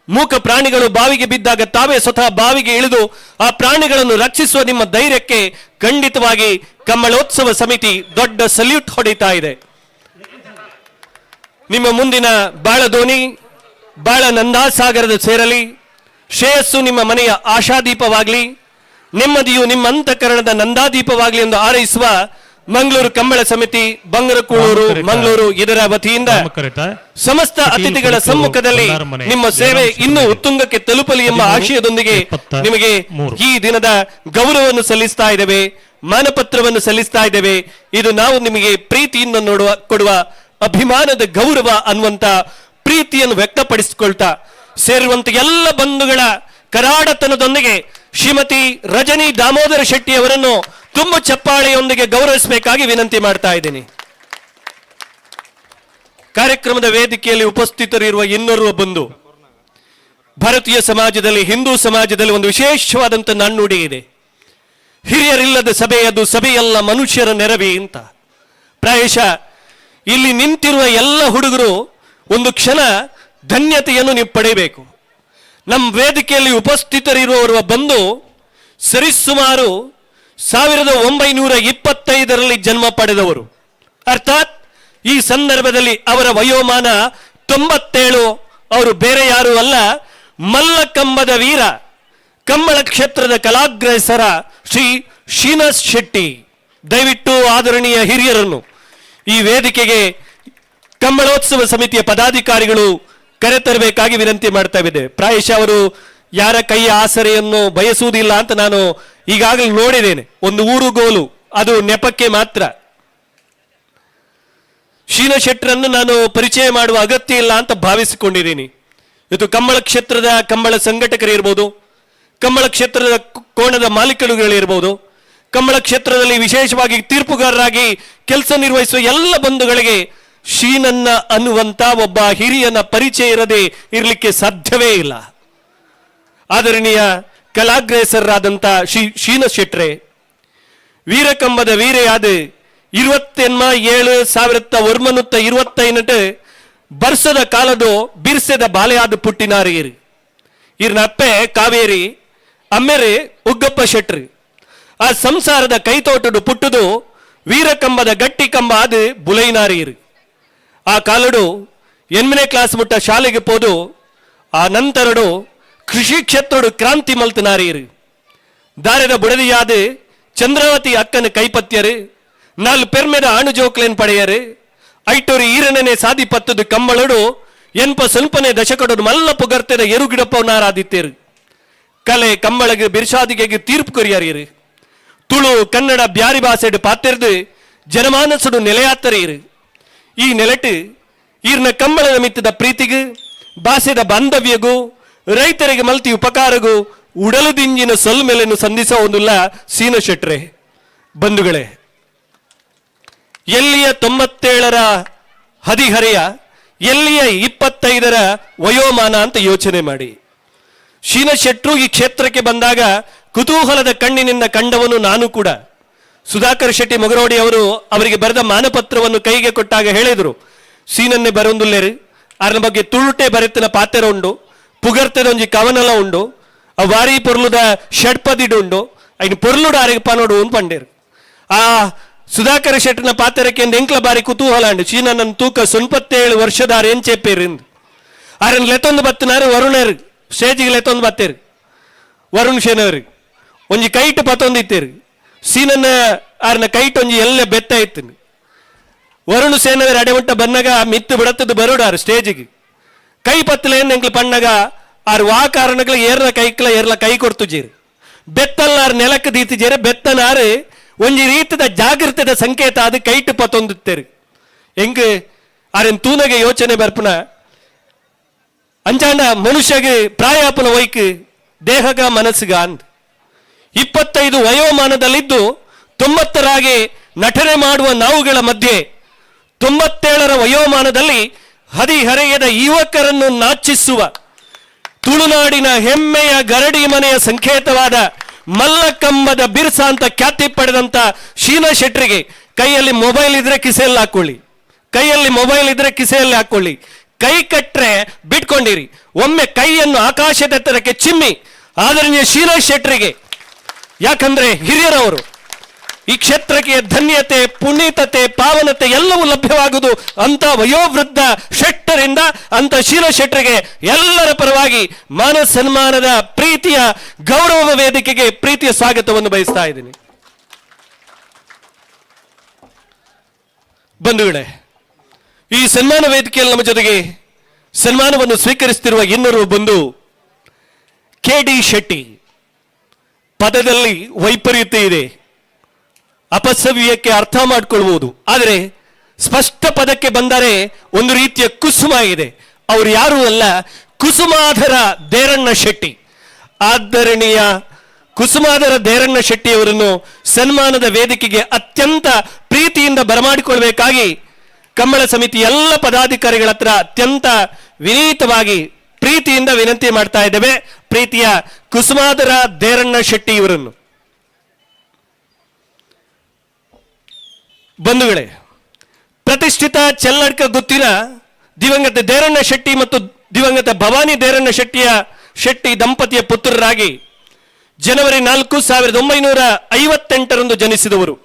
ಮೂಕ ಪ್ರಾಣಿಗಳು ಬಾವಿಗೆ ಬಿದ್ದಾಗ ತಾವೇ ಸ್ವತಃ ಬಾವಿಗೆ ಇಳಿದು ಆ ಪ್ರಾಣಿಗಳನ್ನು ರಕ್ಷಿಸುವ ನಿಮ್ಮ ಧೈರ್ಯಕ್ಕೆ ಖಂಡಿತವಾಗಿ ಕಂಬಳೋತ್ಸವ ಸಮಿತಿ ದೊಡ್ಡ ಸಲ್ಯೂಟ್ ಹೊಡಿತಾ ಇದೆ. ನಿಮ್ಮ ಮುಂದಿನ ಬಾಳದೋಣಿ ಬಾಳ ನಂದಾಸಾಗರದ ಸೇರಲಿ, ಶ್ರೇಯಸ್ಸು ನಿಮ್ಮ ಮನೆಯ ಆಶಾದೀಪವಾಗಲಿ, ನೆಮ್ಮದಿಯು ನಿಮ್ಮ ಅಂತಃಕರಣದ ನಂದಾದೀಪವಾಗಲಿ ಎಂದು ಹಾರೈಸುವ ಮಂಗಳೂರು ಕಂಬಳ ಸಮಿತಿ ಬಂಗರಕೂಳೂರು ಮಂಗಳೂರು ಇದರ ವತಿಯಿಂದ ಸಮಸ್ತ ಅತಿಥಿಗಳ ಸಮ್ಮುಖದಲ್ಲಿ ನಿಮ್ಮ ಸೇವೆ ಇನ್ನೂ ಉತ್ತುಂಗಕ್ಕೆ ತಲುಪಲಿ ಎಂಬ ಆಶಯದೊಂದಿಗೆ ನಿಮಗೆ ಈ ದಿನದ ಗೌರವವನ್ನು ಸಲ್ಲಿಸ್ತಾ ಇದ್ದೇವೆ, ಮಾನಪತ್ರವನ್ನು ಸಲ್ಲಿಸ್ತಾ ಇದ್ದೇವೆ. ಇದು ನಾವು ನಿಮಗೆ ಪ್ರೀತಿಯಿಂದ ಕೊಡುವ ಅಭಿಮಾನದ ಗೌರವ ಅನ್ನುವಂತ ಪ್ರೀತಿಯನ್ನು ವ್ಯಕ್ತಪಡಿಸಿಕೊಳ್ತಾ ಸೇರುವಂತ ಎಲ್ಲ ಬಂಧುಗಳ ಕರಾಡತನದೊಂದಿಗೆ ಶ್ರೀಮತಿ ರಜನಿ ದಾಮೋದರ ಶೆಟ್ಟಿ ಅವರನ್ನು ತುಂಬ ಚಪ್ಪಾಳೆಯೊಂದಿಗೆ ಗೌರವಿಸಬೇಕಾಗಿ ವಿನಂತಿ ಮಾಡ್ತಾ ಇದ್ದೀನಿ. ಕಾರ್ಯಕ್ರಮದ ವೇದಿಕೆಯಲ್ಲಿ ಉಪಸ್ಥಿತರಿರುವ ಇನ್ನೋರ್ವ ಬಂಧು, ಭಾರತೀಯ ಸಮಾಜದಲ್ಲಿ, ಹಿಂದೂ ಸಮಾಜದಲ್ಲಿ ಒಂದು ವಿಶೇಷವಾದಂಥ ನಾಣ್ಣುಡಿ ಇದೆ, ಹಿರಿಯರಿಲ್ಲದ ಸಭೆ ಅದು ಸಭೆಯಲ್ಲ ಮನುಷ್ಯರ ನೆರವಿ ಅಂತ. ಪ್ರಾಯಶಃ ಇಲ್ಲಿ ನಿಂತಿರುವ ಎಲ್ಲ ಹುಡುಗರು ಒಂದು ಕ್ಷಣ ಧನ್ಯತೆಯನ್ನು ನೀವು ಪಡೆಯಬೇಕು. ನಮ್ಮ ವೇದಿಕೆಯಲ್ಲಿ ಉಪಸ್ಥಿತರಿರುವವರು ಬಂದು ಸರಿಸುಮಾರು 1925ರಲ್ಲಿ ಜನ್ಮ ಪಡೆದವರು, ಅರ್ಥಾತ್ ಈ ಸಂದರ್ಭದಲ್ಲಿ ಅವರ ವಯೋಮಾನ 97. ಅವರು ಬೇರೆ ಯಾರೂ ಅಲ್ಲ, ಮಲ್ಲಕಂಬದ ವೀರ, ಕಂಬಳ ಕ್ಷೇತ್ರದ ಕಲಾಗ್ರಸರ ಶ್ರೀ ಶ್ರೀನಾಥ್ ಶೆಟ್ಟಿ. ದಯವಿಟ್ಟು ಆದರಣೀಯ ಹಿರಿಯರನ್ನು ಈ ವೇದಿಕೆಗೆ ಕಂಬಳೋತ್ಸವ ಸಮಿತಿಯ ಪದಾಧಿಕಾರಿಗಳು ಕರೆತರಬೇಕಾಗಿ ವಿನಂತಿ ಮಾಡ್ತಾ ಇದ್ದೆ. ಪ್ರಾಯಶಃ ಅವರು ಯಾರ ಕೈಯ ಆಸರೆಯನ್ನು ಬಯಸುವುದಿಲ್ಲ ಅಂತ ನಾನು ಈಗಾಗಲೇ ನೋಡಿದ್ದೇನೆ. ಒಂದು ಊರುಗೋಲು, ಅದು ನೆಪಕ್ಕೆ ಮಾತ್ರ. ಶೀನ ಶೆಟ್ಟರನ್ನು ನಾನು ಪರಿಚಯ ಮಾಡುವ ಅಗತ್ಯ ಇಲ್ಲ ಅಂತ ಭಾವಿಸಿಕೊಂಡಿದ್ದೀನಿ. ಇದು ಕಂಬಳ ಕ್ಷೇತ್ರದ ಕಂಬಳ ಸಂಘಟಕರಿರ್ಬೋದು, ಕಂಬಳ ಕ್ಷೇತ್ರದ ಕೋಣದ ಮಾಲೀಕರುಗಳಿರ್ಬೋದು, Kambala ಕ್ಷೇತ್ರದಲ್ಲಿ ವಿಶೇಷವಾಗಿ ತೀರ್ಪುಗಾರರಾಗಿ ಕೆಲಸ ನಿರ್ವಹಿಸುವ ಎಲ್ಲ ಬಂಧುಗಳಿಗೆ ಶೀನನ್ನ ಅನ್ನುವಂತ ಒಬ್ಬ ಹಿರಿಯನ ಪರಿಚಯ ಇರದೆ ಇರಲಿಕ್ಕೆ ಸಾಧ್ಯವೇ ಇಲ್ಲ. ಆದರಣೀಯ ಕಲಾಗ್ರೇಸರಾದಂಥ ಶ್ರೀ ಶೀನ ಶೆಟ್ರೆ, ವೀರಕಂಬದ ವೀರೆಯಾದ 27/7/1925 ಬರ್ಸದ ಕಾಲದು ಬಿರ್ಸೆದ ಬಾಲೆಯಾದ ಪುಟ್ಟಿನಾರಿಗಿರಿ. ಇರ್ನ ಅಪ್ಪೆ ಕಾವೇರಿ, ಅಮ್ಮೆರೆ ಉಗ್ಗಪ್ಪ ಶೆಟ್ರಿ. ಆ ಸಂಸಾರದ ಕೈತೋಟಡು ಪುಟ್ಟುದು ವೀರಕಂಬದ ಗಟ್ಟಿ ಕಂಬ ಆದ ಬುಲೈನಾರಿಗಿರಿ. ಆ ಕಾಲಡು 8ನೇ ಕ್ಲಾಸ್ ಮುಟ್ಟ ಶಾಲೆಗೆ ಪೋದು ಆ ನಂತರಡು ಕೃಷಿ ಕ್ಷೇತ್ರಡು ಕ್ರಾಂತಿ ಮಲ್ತನಾರಿಗಿರಿ. ದಾರದ ಬುಡದಿಯಾದ ಚಂದ್ರಾವತಿ ಅಕ್ಕನ ಕೈಪತ್ಯರು, 4 ಪೆರ್ಮೆದ ಆಣು ಜೋಕ್ಲೇನ್ ಪಡೆಯರು. ಐಟೂರು ಈರನೇ ಸಾದಿ ಪತ್ತದು ಕಂಬಳಡು ಎನ್ಪ ಸ್ವಲ್ಪನೇ ದಶಕಡು ಮಲ್ಲ ಪುಗರ್ತೆದ ಎರುಗಿಡಪ್ಪನಾರಾದಿತ್ತೇರು. ಕಲೆ ಕಂಬಳಗೆ ಬಿರ್ಷಾದಿಗೆಗೆ ತೀರ್ಪು ಕೊರಿಯಾರಿರು. ತುಳು ಕನ್ನಡ ಬ್ಯಾರಿ ಭಾಷೆಡು ಪಾತೆರ್ದು ಜನಮಾನಸುಡು ನೆಲೆಯಾತ್ತರೀರು. ಈ ನೆಲೆಟು ಈರ್ನ ಕಂಬಳದ ಮಿತ್ತದ ಪ್ರೀತಿಗೂ ಭಾಷೆದ ಬಾಂಧವ್ಯಗೂ ರೈತರಿಗೆ ಮಲ್ತಿ ಉಪಕಾರಗೂ ಉಡಲುದಿಂಜಿನ ಸೊಲ್ಮೆಲೆಯನ್ನು ಸಂಧಿಸೋ ಒಂದುಲ್ಲ ಸೀನ ಶೆಟ್ರೆ. ಬಂಧುಗಳೇ, ಎಲ್ಲಿಯ 97ರ ಹದಿಹರೆಯ, ಎಲ್ಲಿಯ 25ರ ವಯೋಮಾನ ಅಂತ ಯೋಚನೆ ಮಾಡಿ. ಶೀನ ಶೆಟ್ರು ಈ ಕ್ಷೇತ್ರಕ್ಕೆ ಬಂದಾಗ ಕುತೂಹಲದ ಕಣ್ಣಿನಿಂದ ಕಂಡವನು ನಾನು ಕೂಡ. ಸುಧಾಕರ್ ಶೆಟ್ಟಿ ಮೊಗರೋಡಿ ಅವರು ಅವರಿಗೆ ಬರೆದ ಮಾನಪತ್ರವನ್ನು ಕೈಗೆ ಕೊಟ್ಟಾಗ ಹೇಳಿದರು, ಸೀನನ್ನೇ ಬರೊಂದುಲ್ಲೇರು, ಅದರ ಬಗ್ಗೆ ತುಳುಟೆ ಬರೆತನ ಪಾತೆರ ಉಂಡು, ಪುಗರ್ತದ ಒಂಜಿ ಕವನಲ ಉಂಡು, ಆ ವಾರಿ ಪೊರ್ಲುದ ಷಡ್ಪದಿಡು ಉಂಡು, ಐನು ಪೊರ್ಲುಡು ಆರಿಗೆ ಪನೋಡು ಅಂತ ಪಂಡೇರು. ಆ ಸುಧಾಕರ ಶೆಟ್ಟನ ಪಾತೆರಕ್ಕೆ ಎಂಕ್ಲ ಬಾರಿ ಕುತೂಹಲ ಅಂಡು. ಚೀನನ್ನ ತೂಕ 97 ವರ್ಷದಾರ ಏನ್ ಚೇಪೇರು ಎಂದು ಆರನ್ ಲೆತ್ತೊಂದು ಬತ್ತಿನಾರು ವರುಣರು ಸ್ಟೇಜಿಗೆ ಲೆತ್ತೊಂದು ಬತ್ತೇರು. ವರುಣ್ ಶೇನವರು ಒಂಜಿ ಕೈಟ್ ಪತ್ತೊಂದಿತ್ತೇರು. ಸೀನನ್ನ ಆರನ ಕೈಟ್ ಒಂಜಿ ಎಲ್ಲ ಬೆತ್ತ ಇತ್ತು. ವರುಣ್ ಸೇನವರು ಅಡೆಮುಟ್ಟ ಬನ್ನಗ ಮಿತ್ತು ಬಿಡತ್ತದು ಬರೋಡಾರು ಸ್ಟೇಜಿಗೆ. ಕೈ ಪತ್ತಲೇನು ಎಂಕ್ಲು ಪಣ್ಣಗ ಆರು ವಾ ಕಾರಣಗಳ ಏರ್ನ ಕೈಕ್ಲ ಏರ್ಲ ಕೈ ಕೊಡ್ತು ಜೀರು ಬೆತ್ತಲ್ಲಾರು ನೆಲಕ್ಕೆ ದೀತಿಜೇರು ಬೆತ್ತನಾರು ಒಂಜಿ ರೀತಿದ ಜಾಗೃತದ ಸಂಕೇತ ಅದು ಕೈಟು ಪತ್ತೊಂದುತ್ತೇರು. ಎಂಗ್ ಆರೆನ್ ತೂನಗೆ ಯೋಚನೆ ಬರ್ಪುನ ಅಂಚಾಂಡ ಮನುಷ್ಯಗೆ ಪ್ರಾಯಾಪನ ಒಯ್ಕ್ ದೇಹಗ ಮನಸ್ಸಿಗ ಅಂದ್ 25 ವಯೋಮಾನದಲ್ಲಿದ್ದು 90ರಾಗಿ ನಟನೆ ಮಾಡುವ ನಾವುಗಳ ಮಧ್ಯೆ 97ರ ವಯೋಮಾನದಲ್ಲಿ ಹದಿಹರೆಯದ ಯುವಕರನ್ನು ನಾಚಿಸುವ ತುಳುನಾಡಿನ ಹೆಮ್ಮೆಯ ಗರಡಿ ಮನೆಯ ಸಂಕೇತವಾದ ಮಲ್ಲಕಂಬದ ಬಿರ್ಸ ಅಂತ ಖ್ಯಾತಿ ಪಡೆದಂತ ಶೀನ ಶೆಟ್ರಿಗೆ ಕೈಯಲ್ಲಿ ಮೊಬೈಲ್ ಇದ್ರೆ ಕಿಸೆಯಲ್ಲಿ ಹಾಕೊಳ್ಳಿ, ಕೈಯಲ್ಲಿ ಮೊಬೈಲ್ ಇದ್ರೆ ಕಿಸೆಯಲ್ಲಿ ಹಾಕೊಳ್ಳಿ, ಕೈ ಕಟ್ರೆ ಬಿಟ್ಕೊಂಡಿರಿ, ಒಮ್ಮೆ ಕೈಯನ್ನು ಆಕಾಶದೆತ್ತರಕ್ಕೆ ಚಿಮ್ಮಿ ಆದರಣೀಯ ಶೀನಾ ಶೆಟ್ರಿಗೆ, ಯಾಕಂದ್ರೆ ಹಿರಿಯರವರು ಈ ಕ್ಷೇತ್ರಕ್ಕೆ ಧನ್ಯತೆ, ಪುನೀತತೆ, ಪಾವನತೆ ಎಲ್ಲವೂ ಲಭ್ಯವಾಗುವುದು ಅಂತ ವಯೋವೃದ್ಧ ಶೆಟ್ಟರಿಂದ. ಅಂತ ಶೀಲಾ ಶೆಟ್ಟರಿಗೆ ಎಲ್ಲರ ಪರವಾಗಿ ಮಾನ ಸನ್ಮಾನದ ಪ್ರೀತಿಯ ಗೌರವ ವೇದಿಕೆಗೆ ಪ್ರೀತಿಯ ಸ್ವಾಗತವನ್ನು ಬಯಸ್ತಾ ಇದ್ದೀನಿ. ಬಂಧುಗಳೇ, ಈ ಸನ್ಮಾನ ವೇದಿಕೆಯಲ್ಲಿ ನಮ್ಮ ಜೊತೆಗೆ ಸನ್ಮಾನವನ್ನು ಸ್ವೀಕರಿಸುತ್ತಿರುವ ಇನ್ನೊರು ಬಂಧು ಕೆ ಡಿ ಶೆಟ್ಟಿ. ಪದದಲ್ಲಿ ವೈಪರೀತ್ಯ ಇದೆ, ಅಪಸವ್ಯಕ್ಕೆ ಅರ್ಥ ಮಾಡಿಕೊಳ್ಬಹುದು, ಆದರೆ ಸ್ಪಷ್ಟ ಪದಕ್ಕೆ ಬಂದರೆ ಒಂದು ರೀತಿಯ ಕುಸುಮ ಇದೆ. ಅವರು ಯಾರೂ ಅಲ್ಲ, ಕುಸುಮಾಧರ ದೇರಣ್ಣ ಶೆಟ್ಟಿ. ಆದರಣೀಯ ಕುಸುಮಾಧರ ದೇರಣ್ಣ ಶೆಟ್ಟಿಯವರನ್ನು ಸನ್ಮಾನದ ವೇದಿಕೆಗೆ ಅತ್ಯಂತ ಪ್ರೀತಿಯಿಂದ ಬರಮಾಡಿಕೊಳ್ಬೇಕಾಗಿ ಕಂಬಳ ಸಮಿತಿ ಎಲ್ಲ ಪದಾಧಿಕಾರಿಗಳ ಹತ್ರ ಅತ್ಯಂತ ವಿನೀತವಾಗಿ ಪ್ರೀತಿಯಿಂದ ವಿನಂತಿ ಮಾಡ್ತಾ ಇದ್ದೇವೆ. ಪ್ರೀತಿಯ ಕುಸುಮಾಧರ ದೇರಣ್ಣ ಶೆಟ್ಟಿ ಇವರನ್ನು. ಬಂಧುಗಳೇ, ಪ್ರತಿಷ್ಠಿತ ಚೆಲ್ಲಡ್ಕ ಗುತ್ತಿನ ದಿವಂಗತ ದೇರಣ್ಣ ಶೆಟ್ಟಿ ಮತ್ತು ದಿವಂಗತ ಭವಾನಿ ದೇರಣ್ಣ ಶೆಟ್ಟಿ ದಂಪತಿಯ ಪುತ್ರರಾಗಿ ಜನವರಿ 4, 1958 ಜನಿಸಿದವರು.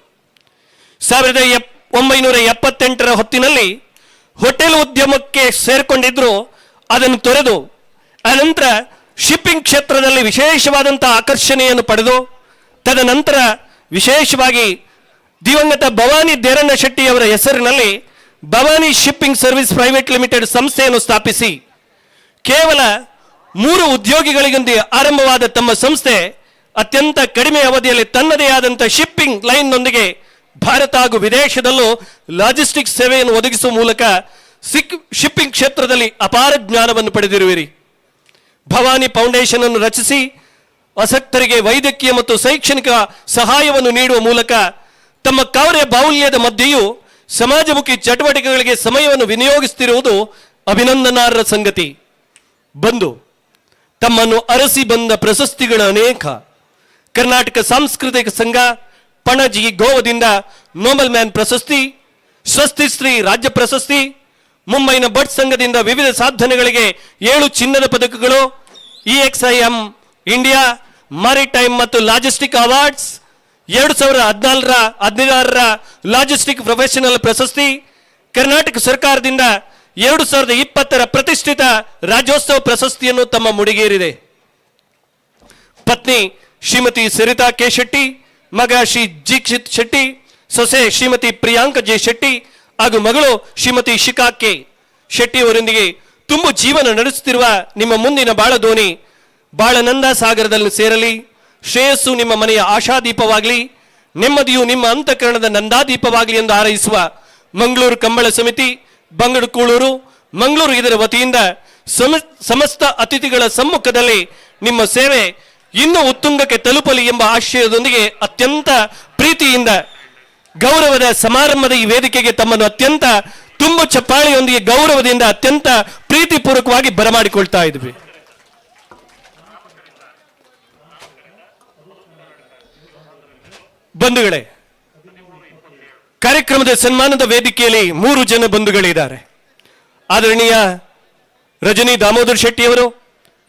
1978 ಹೊತ್ತಿನಲ್ಲಿ ಹೋಟೆಲ್ ಉದ್ಯಮಕ್ಕೆ ಸೇರಿಕೊಂಡಿದ್ರು. ಅದನ್ನು ತೊರೆದು ಅನಂತರ ಶಿಪ್ಪಿಂಗ್ ಕ್ಷೇತ್ರದಲ್ಲಿ ವಿಶೇಷವಾದಂತಹ ಆಕರ್ಷಣೆಯನ್ನು ಪಡೆದು ತದನಂತರ ವಿಶೇಷವಾಗಿ ದಿವಂಗತ ಭವಾನಿ ದೇರಣ್ಣ ಶೆಟ್ಟಿ ಅವರ ಹೆಸರಿನಲ್ಲಿ Bhavani shipping service private limited ಸಂಸ್ಥೆಯನ್ನು ಸ್ಥಾಪಿಸಿ ಕೇವಲ 3 ಉದ್ಯೋಗಿಗಳಿಗೊಂದಿಗೆ ಆರಂಭವಾದ ತಮ್ಮ ಸಂಸ್ಥೆ ಅತ್ಯಂತ ಕಡಿಮೆ ಅವಧಿಯಲ್ಲಿ ತನ್ನದೇ ಆದಂಥ ಶಿಪ್ಪಿಂಗ್ ಲೈನ್ನೊಂದಿಗೆ ಭಾರತ ಹಾಗೂ ವಿದೇಶದಲ್ಲೂ ಲಾಜಿಸ್ಟಿಕ್ ಸೇವೆಯನ್ನು ಒದಗಿಸುವ ಮೂಲಕ ಶಿಪ್ಪಿಂಗ್ ಕ್ಷೇತ್ರದಲ್ಲಿ ಅಪಾರ ಜ್ಞಾನವನ್ನು ಪಡೆದಿರುವಿರಿ. ಭವಾನಿ ಫೌಂಡೇಶನ್ ಅನ್ನು ರಚಿಸಿ ಅಸಕ್ತರಿಗೆ ವೈದ್ಯಕೀಯ ಮತ್ತು ಶೈಕ್ಷಣಿಕ ಸಹಾಯವನ್ನು ನೀಡುವ ಮೂಲಕ ತಮ್ಮ ಕಾರ್ಯ ಬಾಹುಲ್ಯದ ಮಧ್ಯೆಯೂ ಸಮಾಜಮುಖಿ ಚಟುವಟಿಕೆಗಳಿಗೆ ಸಮಯವನ್ನು ವಿನಿಯೋಗಿಸುತ್ತಿರುವುದು ಅಭಿನಂದನಾರ್ಹ ಸಂಗತಿ. ಬಂದು ತಮ್ಮನ್ನು ಅರಸಿ ಬಂದ ಪ್ರಶಸ್ತಿಗಳ ಅನೇಕ. ಕರ್ನಾಟಕ ಸಾಂಸ್ಕೃತಿಕ ಸಂಘ ಪಣಜಿ ಗೋವಾದಿಂದ ನೋಬಲ್ ಮ್ಯಾನ್ ಪ್ರಶಸ್ತಿ, ಸ್ವಸ್ತಿ ಶ್ರೀ ರಾಜ್ಯ ಪ್ರಶಸ್ತಿ, ಮುಂಬೈನ ಭಟ್ ಸಂಘದಿಂದ ವಿವಿಧ ಸಾಧನೆಗಳಿಗೆ 7 ಚಿನ್ನದ ಪದಕಗಳು, EXIM India maritime ಮತ್ತು ಲಾಜಿಸ್ಟಿಕ್ ಅವಾರ್ಡ್ಸ್, 2014-16ರ ಲಾಜಿಸ್ಟಿಕ್ ಪ್ರೊಫೆಷನಲ್ ಪ್ರಶಸ್ತಿ, ಕರ್ನಾಟಕ ಸರ್ಕಾರದಿಂದ 2020ರ ಪ್ರತಿಷ್ಠಿತ ರಾಜ್ಯೋತ್ಸವ ಪ್ರಶಸ್ತಿಯನ್ನು ತಮ್ಮ ಮುಡಿಗೇರಿದೆ. ಪತ್ನಿ ಶ್ರೀಮತಿ ಸರಿತಾ ಕೆ ಶೆಟ್ಟಿ, ಮಗ ಶ್ರೀ ದೀಕ್ಷಿತ್ ಶೆಟ್ಟಿ, ಸೊಸೆ ಶ್ರೀಮತಿ ಪ್ರಿಯಾಂಕ ಜೆ ಶೆಟ್ಟಿ ಹಾಗೂ ಮಗಳು ಶ್ರೀಮತಿ ಶಿಖಾ ಕೆ ಶೆಟ್ಟಿಯವರೊಂದಿಗೆ ತುಂಬು ಜೀವನ ನಡೆಸುತ್ತಿರುವ ನಿಮ್ಮ ಮುಂದಿನ ಬಾಳದೋಣಿ ಬಾಳನಂದ ಸಾಗರದಲ್ಲಿ ಸೇರಲಿ. ಶ್ರೇಯಸ್ಸು ನಿಮ್ಮ ಮನೆಯ ಆಶಾದೀಪವಾಗಲಿ, ನೆಮ್ಮದಿಯು ನಿಮ್ಮ ಅಂತಃಕರಣದ ನಂದಾದೀಪವಾಗಲಿ ಎಂದು ಹಾರೈಸುವ ಮಂಗಳೂರು ಕಂಬಳ ಸಮಿತಿ, ಬಂಗಡಕೂಳೂರು, ಮಂಗಳೂರು ಇದರ ವತಿಯಿಂದ ಸಮಸ್ತ ಅತಿಥಿಗಳ ಸಮ್ಮುಖದಲ್ಲಿ ನಿಮ್ಮ ಸೇವೆ ಇನ್ನೂ ಉತ್ತುಂಗಕ್ಕೆ ತಲುಪಲಿ ಎಂಬ ಆಶಯದೊಂದಿಗೆ ಅತ್ಯಂತ ಪ್ರೀತಿಯಿಂದ ಗೌರವದ ಸಮಾರಂಭದ ಈ ವೇದಿಕೆಗೆ ತಮ್ಮನ್ನು ಅತ್ಯಂತ ತುಂಬು ಚಪ್ಪಾಳೆಯೊಂದಿಗೆ ಗೌರವದಿಂದ ಅತ್ಯಂತ ಪ್ರೀತಿಪೂರ್ವಕವಾಗಿ ಬರಮಾಡಿಕೊಳ್ತಾ ಇದ್ವಿ. ಬಂಧುಗಳೇ, ಕಾರ್ಯಕ್ರಮದ ಸನ್ಮಾನದ ವೇದಿಕೆಯಲ್ಲಿ 3 ಜನ ಬಂಧುಗಳಿದ್ದಾರೆ. ಆದರಣೀಯ ರಜನಿ ದಾಮೋದರ್ ಶೆಟ್ಟಿಯವರು,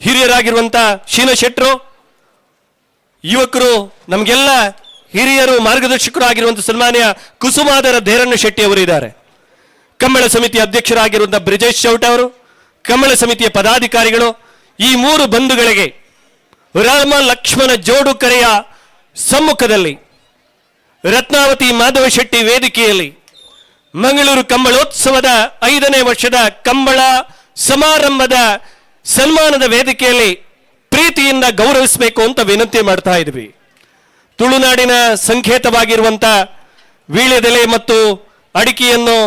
ಹಿರಿಯರಾಗಿರುವಂತಹ ಶೀನ ಶೆಟ್ಟರು, ಯುವಕರು, ನಮಗೆಲ್ಲ ಹಿರಿಯರು ಮಾರ್ಗದರ್ಶಕರು ಆಗಿರುವಂತಹ ಸನ್ಮಾನ್ಯ ಕುಸುಮಾದರ ಧೇರಣ್ಣ ಶೆಟ್ಟಿ ಅವರು ಇದ್ದಾರೆ. ಕಂಬಳ ಸಮಿತಿಯ ಅಧ್ಯಕ್ಷರಾಗಿರುವಂತಹ ಬ್ರಿಜೇಶ್ ಚೌಟ ಅವರು, ಕಂಬಳ ಸಮಿತಿಯ ಪದಾಧಿಕಾರಿಗಳು, ಈ 3 ಬಂಧುಗಳಿಗೆ ರಾಮ ಲಕ್ಷ್ಮಣ ಜೋಡು ಕರೆಯ ಸಮ್ಮುಖದಲ್ಲಿ ರತ್ನಾವತಿ ಮಾಧವ ಶೆಟ್ಟಿ ವೇದಿಕೆಯಲ್ಲಿ ಮಂಗಳೂರು ಕಂಬಳೋತ್ಸವದ 5ನೇ ವರ್ಷದ ಕಂಬಳ ಸಮಾರಂಭದ ಸನ್ಮಾನದ ವೇದಿಕೆಯಲ್ಲಿ ಪ್ರೀತಿಯಿಂದ ಗೌರವಿಸಬೇಕು ಅಂತ ವಿನಂತಿ ಮಾಡ್ತಾ ಇದ್ವಿ. ತುಳುನಾಡಿನ ಸಂಕೇತವಾಗಿರುವಂಥ ವೀಳ್ಯದೆಲೆ ಮತ್ತು ಅಡಿಕೆಯನ್ನು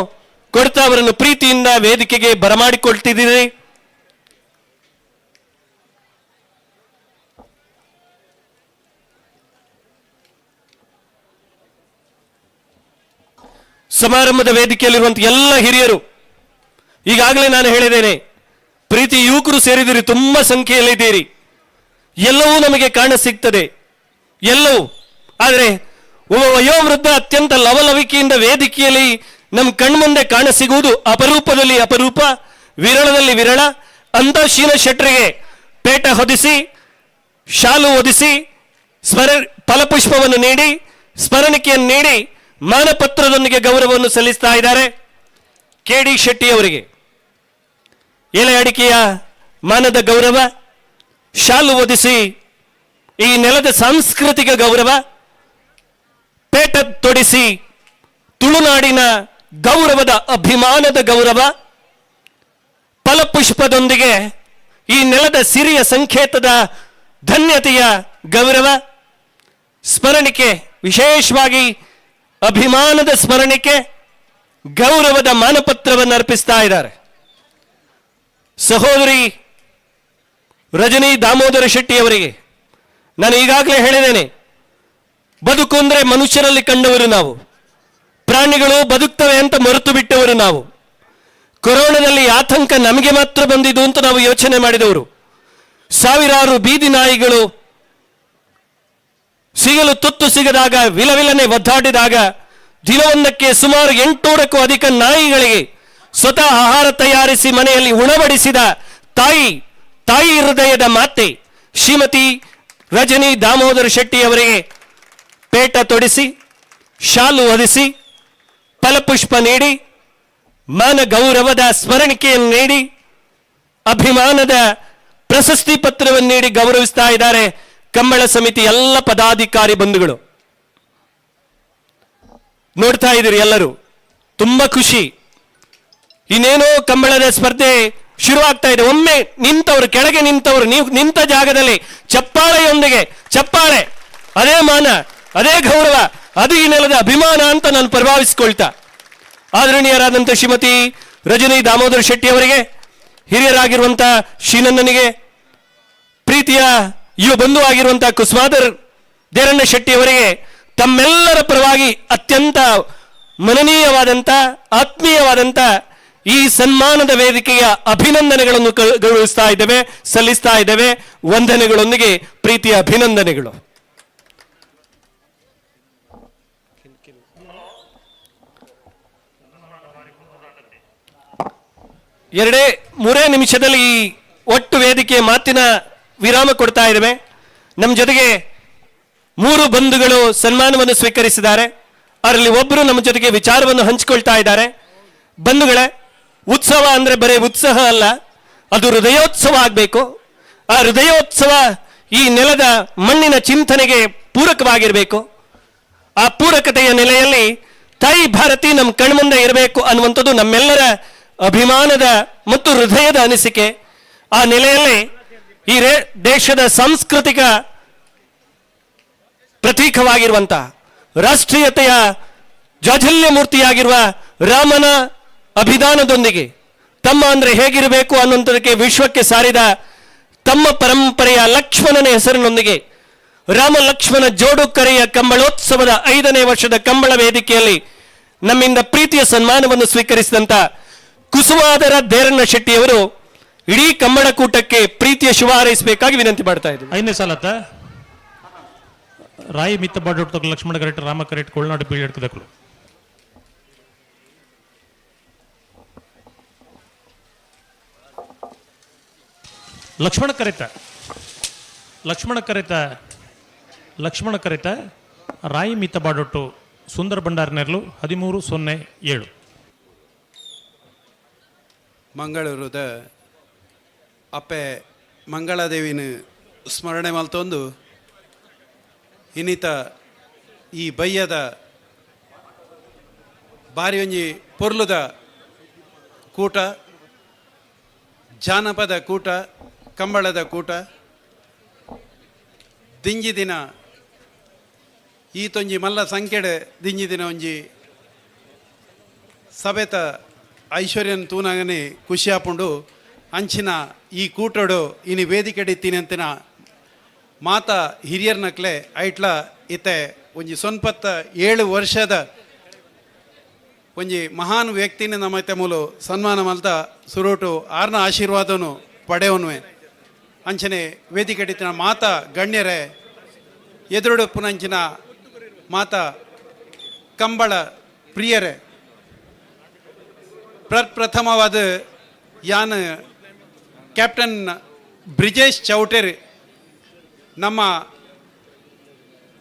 ಕೊಡ್ತಾ ಅವರನ್ನು ಪ್ರೀತಿಯಿಂದ ವೇದಿಕೆಗೆ ಬರಮಾಡಿಕೊಳ್ತಿದ್ದೀರಿ. ಸಮಾರಂಭದ ವೇದಿಕೆಯಲ್ಲಿರುವಂಥ ಎಲ್ಲ ಹಿರಿಯರು, ಈಗಾಗಲೇ ನಾನು ಹೇಳಿದ್ದೇನೆ, ಪ್ರೀತಿ ಯುವಕರು ಸೇರಿದಿರಿ, ತುಂಬ ಸಂಖ್ಯೆಯಲ್ಲಿದ್ದೀರಿ, ಎಲ್ಲವೂ ನಮಗೆ ಕಾಣ ಸಿಗ್ತದೆ, ಎಲ್ಲವೂ. ಆದರೆ ಒಬ್ಬ ವಯೋವೃದ್ಧ ಅತ್ಯಂತ ಲವಲವಿಕೆಯಿಂದ ವೇದಿಕೆಯಲ್ಲಿ ನಮ್ಮ ಕಣ್ಮುಂದೆ ಕಾಣ ಸಿಗುವುದು ಅಪರೂಪದಲ್ಲಿ ಅಪರೂಪ, ವಿರಳದಲ್ಲಿ ವಿರಳ. ಅಂತ ಶೀನ ಶೆಟ್ಟರಿಗೆ ಪೇಟ ಹೊದಿಸಿ, ಶಾಲು ಹೊದಿಸಿ, ಫಲಪುಷ್ಪವನ್ನು ನೀಡಿ, ಸ್ಮರಣಿಕೆಯನ್ನು ನೀಡಿ ಮಾನಪತ್ರದೊಂದಿಗೆ ಗೌರವವನ್ನು ಸಲ್ಲಿಸ್ತಾ ಇದ್ದಾರೆ ಕೆ ಡಿ ಶೆಟ್ಟಿ ಅವರಿಗೆ. ಎಲೆ ಅಡಿಕೆಯ ಮಾನದ ಗೌರವ, ಶಾಲು ಒದಿಸಿ ಈ ನೆಲದ ಸಾಂಸ್ಕೃತಿಕ ಗೌರವ, ಪೇಟ ತೊಡಿಸಿ ತುಳುನಾಡಿನ ಗೌರವದ ಅಭಿಮಾನದ ಗೌರವ, ಫಲಪುಷ್ಪದೊಂದಿಗೆ ಈ ನೆಲದ ಸಿರಿಯ ಸಂಕೇತದ ಧನ್ಯತೆಯ ಗೌರವ, ಸ್ಮರಣಿಕೆ, ವಿಶೇಷವಾಗಿ ಅಭಿಮಾನದ ಸ್ಮರಣಿಕೆ, ಗೌರವದ ಮಾನಪತ್ರವನ್ನು ಅರ್ಪಿಸ್ತಾ ಇದ್ದಾರೆ. ಸಹೋದರಿ ರಜನಿ ದಾಮೋದರ ಶೆಟ್ಟಿ ಅವರಿಗೆ ನಾನು ಈಗಾಗಲೇ ಹೇಳಿದ್ದೇನೆ, ಬದುಕು ಅಂದರೆ ಮನುಷ್ಯರಲ್ಲಿ ಕಂಡವರು ನಾವು, ಪ್ರಾಣಿಗಳು ಬದುಕ್ತವೆ ಅಂತ ಮರೆತು ಬಿಟ್ಟವರು ನಾವು. ಕೊರೋನಾದಲ್ಲಿ ಆತಂಕ ನಮಗೆ ಮಾತ್ರ ಬಂದಿದ್ದು ಅಂತ ನಾವು ಯೋಚನೆ ಮಾಡಿದವರು. ಸಾವಿರಾರು ಬೀದಿ ನಾಯಿಗಳು ಸಿಗಲು ತುತ್ತು ಸಿಗದಾಗ ವಿಲವಿಲನೆ ಒದ್ದಾಡಿದಾಗ ದಿನವೊಂದಕ್ಕೆ ಸುಮಾರು 800ಕ್ಕೂ ಅಧಿಕ ನಾಯಿಗಳಿಗೆ ಸ್ವತಃ ಆಹಾರ ತಯಾರಿಸಿ ಮನೆಯಲ್ಲಿ ಉಣಬಡಿಸಿದ ತಾಯಿ, ತಾಯಿ ಹೃದಯದ ಮಾತೆ ಶ್ರೀಮತಿ ರಜನಿ ದಾಮೋದರ ಶೆಟ್ಟಿ ಅವರಿಗೆ ಪೇಟ ತೊಡಿಸಿ, ಶಾಲು ಹೊದಿಸಿ, ಫಲಪುಷ್ಪ ನೀಡಿ, ಮಾನ ಗೌರವದ ಸ್ಮರಣಿಕೆಯನ್ನು ನೀಡಿ, ಅಭಿಮಾನದ ಪ್ರಶಸ್ತಿ ಪತ್ರವನ್ನು ನೀಡಿ ಗೌರವಿಸ್ತಾ ಇದ್ದಾರೆ ಕಂಬಳ ಸಮಿತಿ ಎಲ್ಲ ಪದಾಧಿಕಾರಿ ಬಂಧುಗಳು. ನೋಡ್ತಾ ಇದ್ದೀರಿ ಎಲ್ಲರೂ, ತುಂಬಾ ಖುಷಿ. ಇನ್ನೇನೋ ಕಂಬಳದ ಸ್ಪರ್ಧೆ ಶುರು ಆಗ್ತಾ ಇದೆ. ಒಮ್ಮೆ ನಿಂತವರು, ಕೆಳಗೆ ನಿಂತವರು, ನೀವು ನಿಂತ ಜಾಗದಲ್ಲಿ ಚಪ್ಪಾಳೆಯೊಂದಿಗೆ ಚಪ್ಪಾಳೆ, ಅದೇ ಮಾನ, ಅದೇ ಗೌರವ, ಅದು ಈ ನೆಲದ ಅಭಿಮಾನ ಅಂತ ನಾನು ಪ್ರಭಾವಿಸಿಕೊಳ್ತಾ ಆದರಣೀಯರಾದಂಥ ಶ್ರೀಮತಿ ರಜನಿ ದಾಮೋದರ ಶೆಟ್ಟಿ ಅವರಿಗೆ, ಹಿರಿಯರಾಗಿರುವಂಥ ಶ್ರೀನಂದನಿಗೆ, ಪ್ರೀತಿಯ ಯುವ ಬಂಧು ಆಗಿರುವಂತಹ ಕುಸುಮಾಧರ್ ದೇರಣ್ಣ ಶೆಟ್ಟಿಯವರಿಗೆ ತಮ್ಮೆಲ್ಲರ ಪರವಾಗಿ ಅತ್ಯಂತ ಮನನೀಯವಾದಂಥ ಆತ್ಮೀಯವಾದಂಥ ಈ ಸನ್ಮಾನದ ವೇದಿಕೆಯ ಅಭಿನಂದನೆಗಳನ್ನು ಗೌರವಿಸ್ತಾ ಇದ್ದೇವೆ, ಸಲ್ಲಿಸ್ತಾ ಇದ್ದೇವೆ. ವಂದನೆಗಳೊಂದಿಗೆ ಪ್ರೀತಿಯ ಅಭಿನಂದನೆಗಳು. 2-3 ನಿಮಿಷದಲ್ಲಿ ಈ ಒಟ್ಟು ವೇದಿಕೆಯ ಮಾತಿನ ವಿರಾಮ ಕೊಡ್ತಾ ಇದ್ದೇವೆ. ನಮ್ಮ ಜೊತೆಗೆ 3 ಬಂಧುಗಳು ಸನ್ಮಾನವನ್ನು ಸ್ವೀಕರಿಸಿದ್ದಾರೆ. ಅದರಲ್ಲಿ ಒಬ್ಬರು ನಮ್ಮ ಜೊತೆಗೆ ವಿಚಾರವನ್ನು ಹಂಚಿಕೊಳ್ತಾ ಇದ್ದಾರೆ. ಬಂಧುಗಳೇ, ಉತ್ಸವ ಅಂದ್ರೆ ಬರೀ ಉತ್ಸಾಹ ಅಲ್ಲ, ಅದು ಹೃದಯೋತ್ಸವ ಆಗ್ಬೇಕು. ಆ ಹೃದಯೋತ್ಸವ ಈ ನೆಲದ ಮಣ್ಣಿನ ಚಿಂತನೆಗೆ ಪೂರಕವಾಗಿರ್ಬೇಕು. ಆ ಪೂರಕತೆಯ ನೆಲೆಯಲ್ಲಿ ತಾಯಿ ಭಾರತಿ ನಮ್ಮ ಕಣ್ಮುಂದೆ ಇರಬೇಕು ಅನ್ನುವಂಥದ್ದು ನಮ್ಮೆಲ್ಲರ ಅಭಿಮಾನದ ಮತ್ತು ಹೃದಯದ ಅನಿಸಿಕೆ. ಆ ನೆಲೆಯಲ್ಲಿ ಈ ದೇಶದ ಸಾಂಸ್ಕೃತಿಕ ಪ್ರತೀಕವಾಗಿರುವಂಥ ರಾಷ್ಟ್ರೀಯತೆಯ ಜಾಜಲ್ಯ ಮೂರ್ತಿಯಾಗಿರುವ ರಾಮನ ಅಭಿದಾನದೊಂದಿಗೆ ತಮ್ಮ ಅಂದ್ರೆ ಹೇಗಿರಬೇಕು ಅನ್ನುವಂಥದಕ್ಕೆ ವಿಶ್ವಕ್ಕೆ ಸಾರಿದ ತಮ್ಮ ಪರಂಪರೆಯ ಲಕ್ಷ್ಮಣನ ಹೆಸರಿನೊಂದಿಗೆ ರಾಮ ಲಕ್ಷ್ಮಣ ಜೋಡುಕರೆಯ ಕಂಬಳೋತ್ಸವದ 5ನೇ ವರ್ಷದ ಕಂಬಳ ವೇದಿಕೆಯಲ್ಲಿ ನಮ್ಮಿಂದ ಪ್ರೀತಿಯ ಸನ್ಮಾನವನ್ನು ಸ್ವೀಕರಿಸಿದಂಥ ಕುಸುಮಾದರ ದೇರಣ್ಣ ಶೆಟ್ಟಿಯವರು ಇಡೀ ಕಂಬಳಕೂಟಕ್ಕೆ ಪ್ರೀತಿಯ ಶುಭ ಹಾರೈಸಬೇಕಾಗಿ ವಿನಂತಿ ಮಾಡ್ತಾ ಇದ್ದೀವಿ. 5ನೇ ಸಾಲತ್ತ ರಾಯಿ ಮಿತ್ತ ಬಾಡೋಟ ಲಕ್ಷ್ಮಣ ಕರೆಟ್ ರಾಮ ಕರೆಟ್ ಕೊಳ್ನಾಡು ಬೀಳ್ಕದಕ್ಕಳು. ಲಕ್ಷ್ಮಣ ಕರೆತ ಲಕ್ಷ್ಮಣ ಕರೆತ ಲಕ್ಷ್ಮಣ ಕರೆತ ರಾಯಿ ಮಿತ್ತ ಬಾಡೊಟ್ಟು ಸುಂದರ ಭಂಡಾರ ನೆರಳು 13-07. ಮಂಗಳೂರದ ಅಪ್ಪೆ ಮಂಗಳಾದೇವಿನ ಸ್ಮರಣೆ ಮಲ್ತೊಂದು ಇನ್ನಿತ ಈ ಬಯ್ಯದ ಬಾರಿ ಒಂಜಿ ಪೊರ್ಲುದ ಕೂಟ, ಜಾನಪದ ಕೂಟ, ಕಂಬಳದ ಕೂಟ, ದಿಂಜಿ ದಿನ ಈತೊಂಜಿ ಮಲ್ಲ ಸಂಖ್ಯೆಡೆ ದಿಂಜಿ ದಿನ ಒಂಜಿ ಸಭೆತ ಐಶ್ವರ್ಯನ್ ತೂನಾಗನೆ ಖುಷಿಯಾಪುಂಡು. ಅಂಚಿನ ಈ ಕೂಟಡು ಇನಿ ವೇದಿಕೆಡಿತ್ತೀನಿ ಅಂತಿನ ಮಾತಾ ಹಿರಿಯರ್ನಕ್ಲೆ ಐಟ್ಲ ಇತ್ತೆ ಒಂಜಿ 97 ವರ್ಷದ ಒಂಜಿ ಮಹಾನ್ ವ್ಯಕ್ತಿನ ನಮ್ಮೈತೆ ಮೂಲು ಸನ್ಮಾನ ಮಲ್ತ ಸುರೋಟು ಆರ್ನ ಆಶೀರ್ವಾದನು ಪಡೆಯವನುವೆ. ಅಂಚನೆ ವೇದಿಕೆಡಿತ್ತಿನ ಮಾತಾ ಗಣ್ಯರೇ, ಎದುರುಡು ಪುನಂಚಿನ ಮಾತಾ ಕಂಬಳ ಪ್ರಿಯರೇ, ಪ್ರಥಮವಾದ ಯಾನ್ ಕ್ಯಾಪ್ಟನ್ ಬ್ರಿಜೇಶ್ ಚೌಟೇರಿ ನಮ್ಮ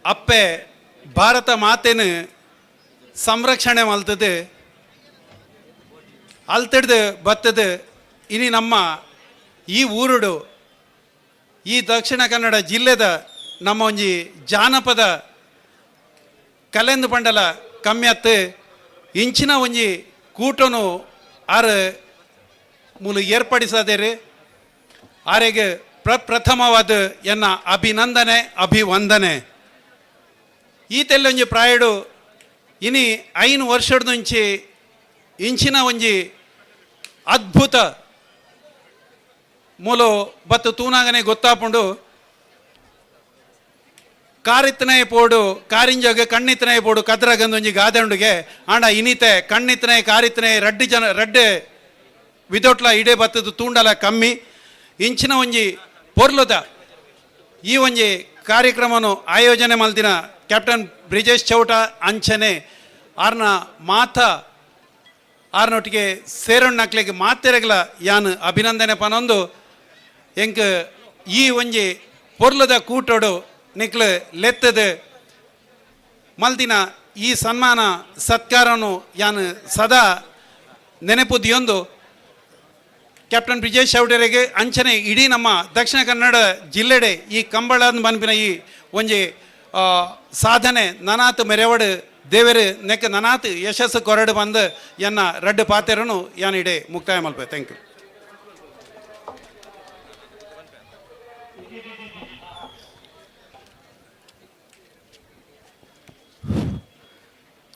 ಅಪ್ಪೆ ಭಾರತ ಮಾತೇನು ಸಂರಕ್ಷಣೆ ಮಲ್ತದೆ ಅಲ್ತಿಡ್ದು ಬತ್ತದು ಇನಿ ನಮ್ಮ ಈ ಊರುಡು ಈ ದಕ್ಷಿಣ ಕನ್ನಡ ಜಿಲ್ಲೆದ ನಮ್ಮ ಒಂಜಿ ಜಾನಪದ ಕಲೆಂದು ಪಂಡಲ ಕಮ್ಮಿಯತ್ತು ಇಂಚಿನ ಒಂಜಿ ಕೂಟನು ಆರು ಮೂಲ ಏರ್ಪಡಿಸದೇರಿ. ಆರೆಗೆ ಪ್ರಪ್ರಥಮವಾದ ಎನ್ನ ಅಭಿನಂದನೆ ಅಭಿವಂದನೆ. ಈ ತೆಲ್ಲೊಂಜಿ ಪ್ರಾಯಡು ಇನಿ 5 ವರ್ಷದ ಮುಂಚೆ ಇಂಚಿನ ಒಂಜಿ ಅದ್ಭುತ ಮೂಲ ಬತ್ತು ತೂನಾಗನೆ ಗೊತ್ತಾಪುಂಡು. ಕಾರಿತ್ತನೇ ಪೋಡು ಕಾರಿಂಜಾಗ ಕಣ್ಣಿತ್ತನೇ ಪೋಡು ಕದ್ರಗಂದೊಂಜಿ ಗಾದೆ ಉಂಡುಗೆ ಆಂಡ ಇನಿತೆ ಕಣ್ಣಿತ್ತನೇ ಕಾರಿತ್ತನೇ ರಡ್ಡು ಜನ ರಡ್ಡೆ ವಿದೊಟ್ಲ ಇಡೇ ಬತ್ತದ ತೂಂಡಲ ಕಮ್ಮಿ ಇಂಚಿನ ಒಂಜಿ ಪೊರ್ಲುದ ಈ ಒಂಜಿ ಕಾರ್ಯಕ್ರಮನು ಆಯೋಜನೆ ಮಲ್ದಿನ ಕ್ಯಾಪ್ಟನ್ ಬ್ರಿಜೇಶ್ ಚೌಟ ಅಂಚನೆ ಆರ್ನ ಮಾತ ಆರ್ನೊಟ್ಟಿಗೆ ಸೇರೊಣ್ಣಕ್ಲೆಗೆ ಮಾತೆರಗಲ ಯಾನ್ ಅಭಿನಂದನೆ ಪನೊಂದು ಎಂಕ್ ಈ ಒಂಜಿ ಪೊರ್ಲದ ಕೂಟೋಡು ನಿಕ್ಲು ಲೆತ್ತದ ಮಲ್ದಿನ ಈ ಸನ್ಮಾನ ಸತ್ಕಾರನು ಯಾನ್ ಸದಾ ನೆನಪುದಿಯೊಂದು ಕ್ಯಾಪ್ಟನ್ ಬ್ರಿಜೇಶ್ ಚೌಟರಿಗೆ ಅಂಚನೆ ಇಡೀ ನಮ್ಮ ದಕ್ಷಿಣ ಕನ್ನಡ ಜಿಲ್ಲೆಡೆ ಈ ಕಂಬಳದ ಮನ್ಪಿನ ಈ ಒಂಜಿ ಸಾಧನೆ ನನಾತ್ ಮೆರೆವಡು ದೇವರು ನೆಕ್ ನನಾತ್ ಯಶಸ್ಸು ಕೊರಡು ಬಂದು ಎನ್ನ ರಡ್ಡು ಪಾತೆರನು ಯಾನ್ ಇಡೇ ಮುಕ್ತಾಯ ಮಲ್ಪೆ. Thank you.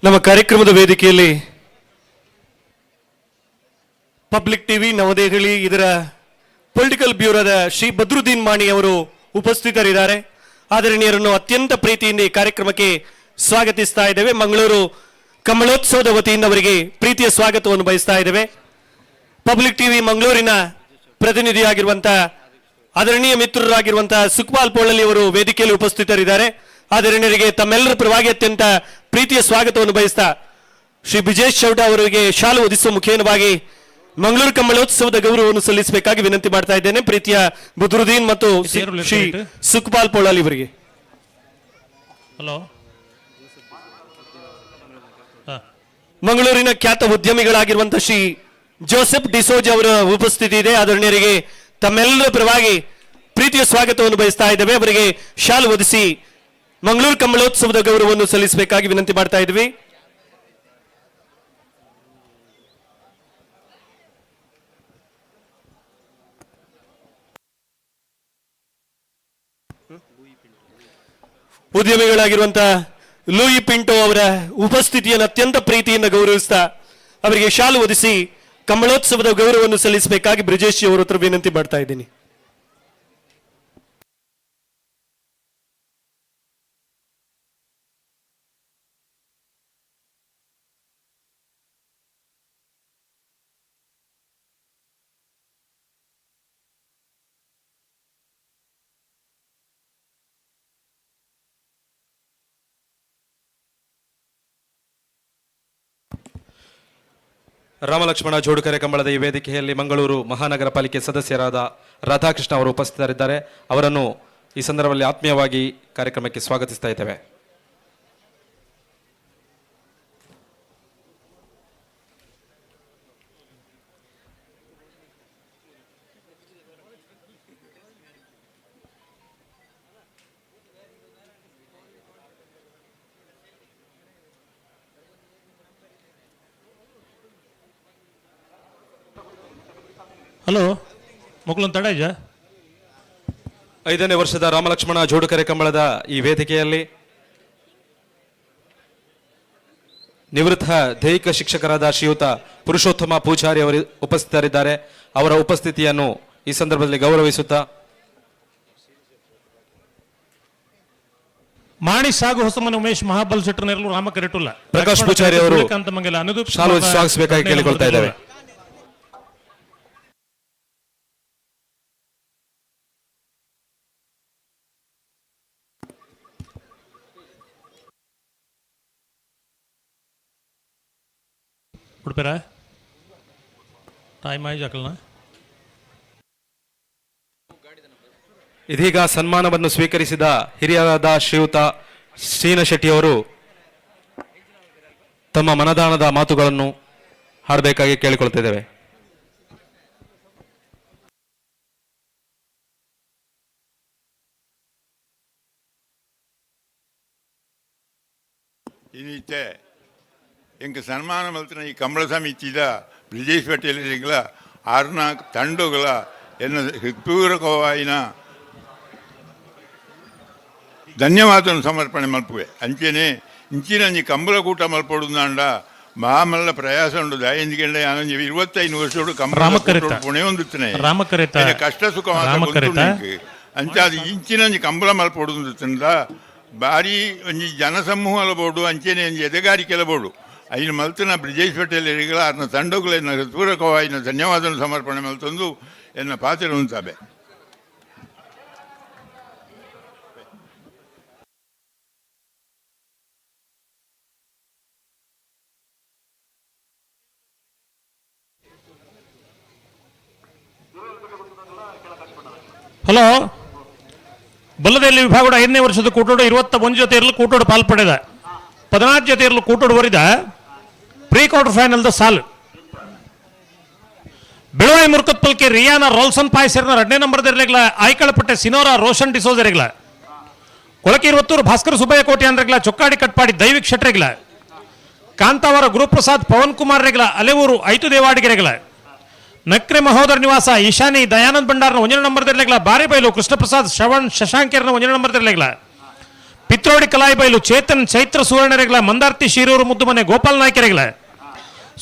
ನಮ್ಮ ಕಾರ್ಯಕ್ರಮದ ವೇದಿಕೆಯಲ್ಲಿ ಪಬ್ಲಿಕ್ ಟಿವಿ ನವದೆಹಲಿ ಇದರ ಪೊಲಿಟಿಕಲ್ ಬ್ಯೂರೋದ ಶ್ರೀ ಬದ್ರುದ್ದೀನ್ ಮಾಣಿ ಅವರು ಉಪಸ್ಥಿತರಿದ್ದಾರೆ. ಆದರಣೀಯರನ್ನು ಅತ್ಯಂತ ಪ್ರೀತಿಯಿಂದ ಈ ಕಾರ್ಯಕ್ರಮಕ್ಕೆ ಸ್ವಾಗತಿಸ್ತಾ ಇದ್ದೇವೆ. ಮಂಗಳೂರು ಕಮಲೋತ್ಸವದ ವತಿಯಿಂದ ಅವರಿಗೆ ಪ್ರೀತಿಯ ಸ್ವಾಗತವನ್ನು ಬಯಸ್ತಾ ಇದ್ದೇವೆ. ಪಬ್ಲಿಕ್ ಟಿವಿ ಮಂಗಳೂರಿನ ಪ್ರತಿನಿಧಿಯಾಗಿರುವಂತಹ ಆದರಣೀಯ ಮಿತ್ರರಾಗಿರುವಂತಹ ಸುಖಪಾಲ್ ಪೋಳಲಿ ಅವರು ವೇದಿಕೆಯಲ್ಲಿ ಉಪಸ್ಥಿತರಿದ್ದಾರೆ. ಆದರಣೀಯರಿಗೆ ತಮ್ಮೆಲ್ಲರ ಪರವಾಗಿ ಅತ್ಯಂತ ಪ್ರೀತಿಯ ಸ್ವಾಗತವನ್ನು ಬಯಸ್ತಾ ಶ್ರೀ ಬ್ರಿಜೇಶ್ ಚೌಟ ಅವರಿಗೆ ಶಾಲು ಒದಿಸುವ ಮುಖೇನವಾಗಿ ಮಂಗಳೂರು ಕಮಲೋತ್ಸವದ ಗೌರವವನ್ನು ಸಲ್ಲಿಸಬೇಕಾಗಿ ವಿನಂತಿ ಮಾಡ್ತಾ ಇದ್ದೇನೆ. ಪ್ರೀತಿಯ ಬುದ್ರುದ್ದೀನ್ ಮತ್ತು ಶ್ರೀ ಸುಖಪಾಲ್ ಪೋಳಲಿ ಅವರಿಗೆ. ಹಲೋ, ಮಂಗಳೂರಿನ ಖ್ಯಾತ ಉದ್ಯಮಿಗಳಾಗಿರುವಂತಹ ಶ್ರೀ ಜೋಸೆಫ್ ಡಿಸೋಜ್ ಅವರ ಉಪಸ್ಥಿತಿ ಇದೆ. ಆದರಣೀಯರಿಗೆ ತಮ್ಮೆಲ್ಲರ ಪರವಾಗಿ ಪ್ರೀತಿಯ ಸ್ವಾಗತವನ್ನು ಬಯಸ್ತಾ ಇದ್ದೇವೆ. ಅವರಿಗೆ ಶಾಲು ಒದಿಸಿ ಮಂಗಳೂರು ಕಮಲೋತ್ಸವದ ಗೌರವವನ್ನು ಸಲ್ಲಿಸಬೇಕಾಗಿ ವಿನಂತಿ ಮಾಡ್ತಾ ಇದ್ವಿ. ಉದ್ಯಮಿಗಳಾಗಿರುವಂತಹ ಲೂಯಿ ಪಿಂಟೋ ಅವರ ಉಪಸ್ಥಿತಿಯನ್ನು ಅತ್ಯಂತ ಪ್ರೀತಿಯಿಂದ ಗೌರವಿಸ್ತಾ ಅವರಿಗೆ ಶಾಲು ಒದಿಸಿ ಕಮಲೋತ್ಸವದ ಗೌರವವನ್ನು ಸಲ್ಲಿಸಬೇಕಾಗಿ ಬ್ರಿಜೇಶ್ ಅವರ ಹತ್ರ ವಿನಂತಿ ಮಾಡ್ತಾ ಇದ್ದೀನಿ. ರಾಮಲಕ್ಷ್ಮಣ ಜೋಡುಕರೆ ಕಂಬಳದ ಈ ವೇದಿಕೆಯಲ್ಲಿ ಮಂಗಳೂರು ಮಹಾನಗರ ಪಾಲಿಕೆ ಸದಸ್ಯರಾದ ರಾಧಾಕೃಷ್ಣ ಅವರು ಉಪಸ್ಥಿತರಿದ್ದಾರೆ. ಅವರನ್ನು ಈ ಸಂದರ್ಭದಲ್ಲಿ ಆತ್ಮೀಯವಾಗಿ ಕಾರ್ಯಕ್ರಮಕ್ಕೆ ಸ್ವಾಗತಿಸ್ತಾ ಇದ್ದೇವೆ. ಹಲೋ, ಮಕ್ಕಳೊಂದು ತಡ ಇದ್ಯಾ? 5ನೇ ವರ್ಷದ ರಾಮಲಕ್ಷ್ಮಣ ಜೋಡುಕರೆ ಕಂಬಳದ ಈ ವೇದಿಕೆಯಲ್ಲಿ ನಿವೃತ್ತ ದೈಹಿಕ ಶಿಕ್ಷಕರಾದ ಶ್ರೀಯುತ ಪುರುಷೋತ್ತಮ ಪೂಜಾರಿ ಅವರು ಉಪಸ್ಥಿತರಿದ್ದಾರೆ. ಅವರ ಉಪಸ್ಥಿತಿಯನ್ನು ಈ ಸಂದರ್ಭದಲ್ಲಿ ಗೌರವಿಸುತ್ತಾ ಮಾಣಿ ಸಾಗು ಹೊಸಮನೆ ಉಮೇಶ್ ಮಹಾಬಲ್ ಶೆಟ್ಟರ್ ರಾಮ ಕರೆಟುಲ್ಲ ಪ್ರಕಾಶ್ ಪೂಜಾರಿ ಅವರು ಶಾಲು ಸ್ವಾಗತಿಸಬೇಕಾಗಿ ಕೇಳಿಕೊಳ್ತಾ ಇದ್ದೇವೆ. ಉಡುಪಿರ ಟೈಮ್ ಆಯ್ತು. ಇದೀಗ ಸನ್ಮಾನವನ್ನು ಸ್ವೀಕರಿಸಿದ ಹಿರಿಯರಾದ ಶ್ರೀಯುತ ಶ್ರೀನ ಶೆಟ್ಟಿಯವರು ತಮ್ಮ ಮನದಾನದ ಮಾತುಗಳನ್ನು ಹಾಡಬೇಕಾಗಿ ಕೇಳಿಕೊಳ್ತಿದ್ದೇವೆ. ಇನ್ನಿತ್ತೆ ಎಂಕ್ ಸನ್ಮಾನ ಮಲ್ತಿನ ಈ ಕಂಬಳ ಸಮಿತಿದ ಬ್ರಿಜೇಶ್ ಪಟೇಲರಿಗಳ ಆರ್ನ ತಂಡುಗಳ ಎನ್ನ ಹೃತ್ಪೂರ್ವಕವಾಯಿನ ಧನ್ಯವಾದ ಸಮರ್ಪಣೆ ಮಲ್ಪುವೆ. ಅಂಚೆನೆ ಇಂಚಿನಂಜಿ ಕಂಬಳ ಕೂಟ ಮಲ್ಪೊಡುಂದಾಂಡ ಮಹಾಮಲ್ಲ ಪ್ರಯಾಸ ಉಂಡು. ದಾಯಂಜಿಗೆಂಡ ಆನಂಜಿ 25 ವರ್ಷೋಡು ಕಂಬಳ ಪುಣೆ ಹೊಂದುತ್ತನೆ ಕಷ್ಟ ಸುಖ ಅಂಚಾದ ಇಂಚಿನಂಜಿ ಕಂಬಳ ಮಲ್ಪೊಡುಂದ ಭಾರಿ ಒಂಜಿ ಜನಸಮೂಹ ಬೋಡು ಅಂಚೆನೆ ಒಂಜಿ ಎದೆಗಾರಿಕೆಲ ಬೋಡು. ಐನು ಮಲ್ತನ ಬ್ರಿಜೇಶ್ ಪಟೇಲ್ ಎರಿಗಳ ಆರ್ನ ತಂಡಗುಲೆನ್ನ ಹೃತ್ಪೂರ್ವಕವಾಯಿನ ಧನ್ಯವಾದ ಸಮರ್ಪಣೆ ಮಲ್ತೊಂದು ಎನ್ನ ಪಾತ್ರ ಉಂತಾಬೆ. ಹಲೋ, ಬಲ್ಲದಲ್ಲಿ ವಿಭಾಗ 5ನೇ ವರ್ಷದ ಕೂಟೋಡು 21 ಜೊತೆ ಇರಲು ಕೂಟೋಡು ಪಾಲ್ಪಡೆದ 14 ಜೊತೆ ಇರಲು ಕೂಟೋಡು ವರಿದ pre quarter final the ಸಾಲು. ಬೆಳವಾಯಿ ಮುರ್ಕತ್ ಪಲ್ಕೆ ರಿಯಾನ ರೋಲ್ಸನ್ ಪಾಯ್ಸರ್ನ 2ನೇ ನಂಬರ್ದಿರಲಿಲ್ಲ. ಆಯ್ಕಳಪಟ್ಟೆ ಸಿನೋರಾ ರೋಷನ್ ಡಿಸೋಜರಿಗಳ ಕೊಳಕೆ ಇರುವತ್ತೂರು ಭಾಸ್ಕರ್ ಸುಬ್ಬಯ್ಯ ಕೋಟೆ ಅಂದ್ರಗಳ ಚೊಕ್ಕಾಡಿ ಕಟ್ಪಾಡಿ ದೈವಿಕ್ ಶೆಟ್ರೆಗಳ ಕಾಂತಾವರ ಗುರುಪ್ರಸಾದ್ ಪವನ್ ಕುಮಾರ್ ರೆಗಳ ಅಲೆವೂರು ಐತು ದೇವಾಡಿಗೆರೆಗಳ ನಕ್ರೆ ಮಹೋದರ ನಿವಾಸ ಈಶಾನಿ ದಯಾನಂದ್ ಭಂಡಾರ್ನ 1ನೇ ನಂಬರ್ದಿರಲಿಲ್ಲ. ಬಾರಿಬೈಲು ಕೃಷ್ಣಪ್ರಸಾದ್ ಶ್ರವಣ್ ಶಶಾಂಕರ್ನ 1ನೇ ನಂಬರ್ದಿರಲಿಲ್ಲ. ಪಿತ್ರೋಡಿ ಕಲಾಯಿಬೈಲು ಚೇತನ್ ಚೈತ್ರ ಸುವರ್ಣರೆಗಳ ಮಂದಾರ್ತಿ ಶಿರೂರು ಮುದ್ದುಮನೆ ಗೋಪಾಲ್ ನಾಯ್ಕರೆಗಳ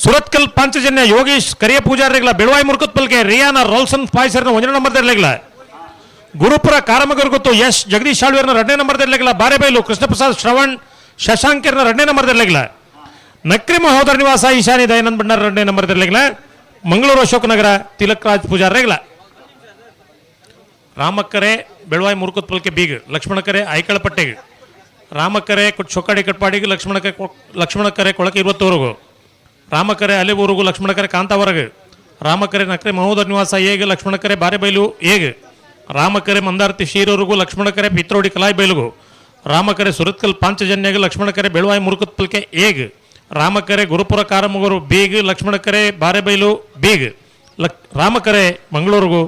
ಸುರತ್ಕಲ್ ಪಾಂಚಜನ್ಯ ಯೋಗೇಶ್ ಕರಿಯ ಪೂಜಾರಿಗಳ ಬೆಳವಾಯಿ ಮುರ್ಕತ್ ಪಲ್ಕೆ ರಿಯಾನ ರೋಲ್ಸನ್ ಪಾಯ್ಸರ್ನ 1ನೇ ನಂಬರ್ದಿರಲಿಲ್ಲ. ಗುರುಪುರ ಕಾರಮಗರ್ ಗೊತ್ತು ಎಸ್ ಜಗದೀಶ್ ಆಳ್ವೇರ್ನ ಎರಡನೇ ನಂಬರ್ ದೆರ್ಲೆಗಿಲ್ಲ. ಬಾರೆಬೈಲು ಕೃಷ್ಣಪ್ರಸಾದ್ ಶ್ರವಣ್ ಶಶಾಂಕರ್ನ ಎರಡನೇ ನಂಬರ್ ದೆರ್ಲೆಗಿಲ್ಲ. ನಕ್ರಿ ಮಹೋದರ ನಿವಾಸ ಈಶಾನಿ ದಯಾನಂದ್ ಭಂಡಾರ ಎರಡನೇ ನಂಬರ್ ದೆರ್ಲೆಗಿಲ್ಲ. ಮಂಗಳೂರು ಅಶೋಕನಗರ ತಿಲಕ್ ರಾಜ್ ಪೂಜಾರ್ರೆಗಿಲ್ಲ. ರಾಮಕ್ಕರೆ ಬೆಳವಾಯಿ ಮುರುಕುತ್ಪಲ್ಕೆ ಬೀಗ್, ಲಕ್ಷ್ಮಣಕರೆ ಐಕಳಪಟ್ಟೆಗೆ, ರಾಮಕರೆ ಚೊಕ್ಕಾಡಿ ಕಟ್ಪಾಡಿಗೆ, ಲಕ್ಷ್ಮಣಕರೆ ಕೊಳಕೆ 20ವರೆಗೂ, ರಾಮಕರೆ ಅಲೆಬೂರುಗು, ಲಕ್ಷ್ಮಣಕರೆ ಕಾಂತಾವರಗು, ರಾಮಕರೆ ನಕ್ರೆ ಮಹೋದರ ನಿವಾಸ ಏಗ, ಲಕ್ಷ್ಮಣಕರೆ ಬಾರೆಬೈಲು ಏಗ, ರಾಮಕರೆ ಮಂದಾರತಿ ಶೀರೂರಿಗೂ, ಲಕ್ಷ್ಮಣಕರೆ ಪಿತ್ರೋಡಿ ಕಲಾಯಿ ಬೈಲುಗು, ರಾಮಕರೆ ಸುರತ್ಕಲ್ ಪಾಂಚಜನ್ಯಗ, ಲಕ್ಷ್ಮಣಕರೆ ಬೆಳವಾಯಿ ಮುರುಕುತ್ಪಲ್ಕೆ ಏಗ್, ರಾಮಕರೆ ಗುರುಪುರ ಕಾರಮುಗರು ಬೀಗ್, ಲಕ್ಷ್ಮಣಕರೆ ಬಾರೆಬೈಲು ಬೀಗ್, ರಾಮಕರೆ ಮಂಗಳೂರಿಗೂ,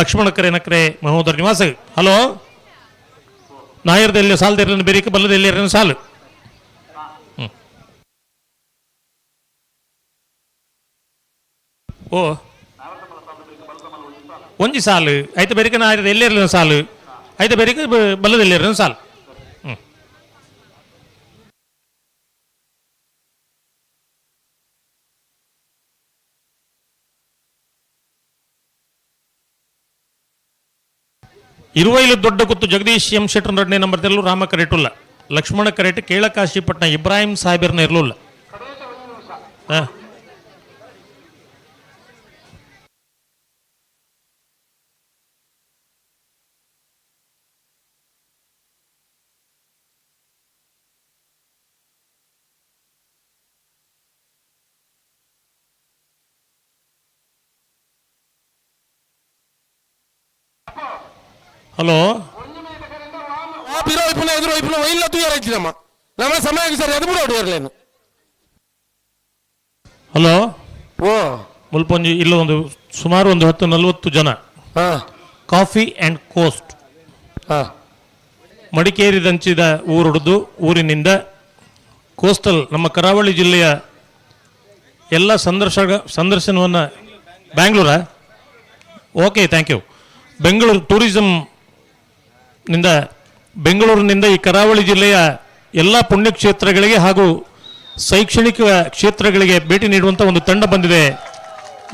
ಲಕ್ಷ್ಮಣಕರೆ ನಕ್ರೆ ಮಹೋದರ ನಿವಾಸ. ಹಲೋ, ನಾಯರ್ದಲ್ಲಿ ಸಾಲದಿರಲಿನ ಬೇರಿಕೆ ಬಲ್ಲದಲ್ಲಿ ಸಾಲು. ಓ ಒಂಜಿ ಸಾಲು ಐತ ಬೇರಿಕೆ ನಾಯರದ ಎಲ್ಲಿರಲಿನ ಸಾಲು ಐತ ಬೇರಿಕೆ ಬಲ್ಲದಲ್ಲಿ ಸಾಲು. ಇರುವೈಲು ದೊಡ್ಡ ಗುತ್ತು ಜಗದೀಶ್ ಎಂ ಶೆಟ್ಟರ್ ಎರಡನೇ ನಂಬರ್ ತೆರಲು ರಾಮ ಕರೆಟುಲ್ಲ, ಲಕ್ಷ್ಮಣ ಕರೆಟ್ ಕೇಳಕಾಶಿಪಟ್ಟಣ ಇಬ್ರಾಹಿಂ ಸಾಹೇಬರ್ನ ಇರಲಿಲ್ಲ. ಹಲೋ, ಹಲೋ, ಮುಲ್ಪೊಂಜಿ ಇಲ್ಲ ಒಂದು ಸುಮಾರು ಒಂದು 10-40 ಜನ ಕಾಫಿ ಅಂಡ್ ಕೋಸ್ಟ್ ಮಡಿಕೇರಿ ದಂಚಿದ ಊರುಡ್ದು ಊರಿನಿಂದ ಕೋಸ್ಟಲ್ ನಮ್ಮ ಕರಾವಳಿ ಜಿಲ್ಲೆಯ ಎಲ್ಲ ಸಂದರ್ಶನವನ್ನು ಬ್ಯಾಂಗ್ಳೂರಾ? Okay, thank you. Bengaluru tourism ನಿಂದ ಬೆಂಗಳೂರಿನಿಂದ ಈ ಕರಾವಳಿ ಜಿಲ್ಲೆಯ ಎಲ್ಲ ಪುಣ್ಯಕ್ಷೇತ್ರಗಳಿಗೆ ಹಾಗೂ ಶೈಕ್ಷಣಿಕ ಕ್ಷೇತ್ರಗಳಿಗೆ ಭೇಟಿ ನೀಡುವಂಥ ಒಂದು ತಂಡ ಬಂದಿದೆ.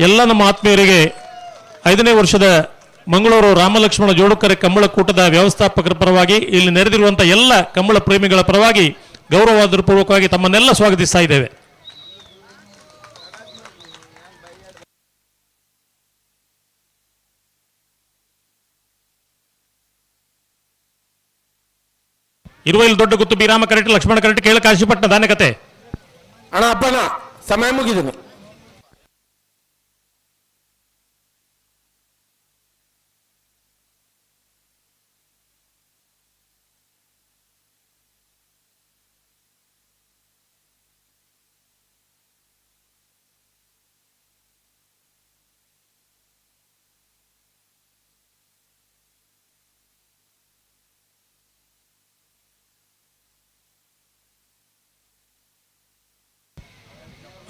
ಎಲ್ಲ ನಮ್ಮ ಆತ್ಮೀಯರಿಗೆ 5ನೇ ವರ್ಷದ ಮಂಗಳೂರು ರಾಮಲಕ್ಷ್ಮಣ ಜೋಡುಕರೆ ಕಂಬಳ ಕೂಟದ ವ್ಯವಸ್ಥಾಪಕರ ಪರವಾಗಿ, ಇಲ್ಲಿ ನೆರೆದಿರುವಂಥ ಎಲ್ಲ ಕಂಬಳ ಪ್ರೇಮಿಗಳ ಪರವಾಗಿ ಗೌರವಾದರಪೂರ್ವಕವಾಗಿ ತಮ್ಮನ್ನೆಲ್ಲ ಸ್ವಾಗತಿಸ್ತಾ ಇದ್ದೇವೆ. ಇರುವೈಲ್ ದೊಡ್ಡ ಗುತ್ತು ಬೀರಾಮ ಕರೆಕ್ಟ್, ಲಕ್ಷ್ಮಣ ಕರೆಕ್ಟ್, ಕೇಳ ಕಾಶಿಪಟ್ಟಣ ದಾನೆ ಕತೆ. ಅಣ್ಣ ಅಪ್ಪನ ಸಮಯ ಮುಗಿದನು.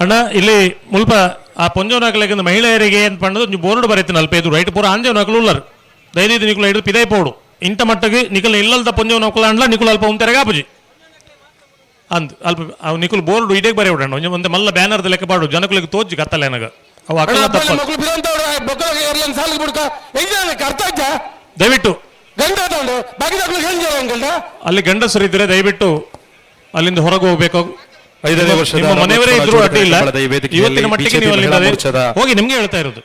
ಅಣ್ಣ ಇಲ್ಲಿ ಮುಲ್ಪ ಆ ಪೊಂಜೋನಾಕಲೆಗೆ ಮಹಿಳೆಯರಿಗೆ ಏನು ಪಂಡದು ಒಂಜಿ ಬೋರ್ಡ್ ಬರೀತೀನಿ ಅಲ್ಪ ಎದುರು ರೈಟ್ ಪೂರ ಆಂಜೋನಾಕಲು ಉಲ್ಲರು ದಯದೀದು ನಿಕುಲು ಹಿಡಿದು ಪಿದೈ ಪೋಡು ಇಂಥ ಮಟ್ಟಗೆ ನಿಕಲ್ ಇಲ್ಲಲ್ದ ಪೊಂಜೋನಾಕುಲ ಅಂಡ್ಲ ನಿಕುಲು ಅಲ್ಪ ಉಂತೆರೆಗೆ ಆಪುಜಿ ಅಂದ್ ಅಲ್ಪ ಅವು ನಿಕುಲು ಬೋರ್ಡ್ ಇಡೇ ಬರೀ ಬಿಡಣ್ಣ ಒಂಜಿ ಒಂದೆ ಮಲ್ಲ ಬ್ಯಾನರ್ದ ಲೆಕ್ಕ ಪಾಡು ಜನಕುಲಿಗೆ ತೋಜಿ ಕತ್ತಲ್ಲ ನನಗ ಅವು ಅಕಲ ತಪ್ಪ ದಯವಿಟ್ಟು ಅಲ್ಲಿ ಗಂಡಸರಿದ್ದರೆ ದಯವಿಟ್ಟು ಅಲ್ಲಿಂದ ಹೊರಗೆ ಹೋಗ್ಬೇಕು. 5ನೇ ವರ್ಷದ ಮನೆಯವರೇ ಇದ್ರೂ ಅಡ್ಡಿ ಇಲ್ಲ. ಇವತ್ತಿನ ಮಟ್ಟಿಗೆ ನೀವು ಅಲ್ಲಿಂದ ಹೋಗಿ ನಿಮ್ಗೆ ಹೇಳ್ತಾ ಇರೋದು.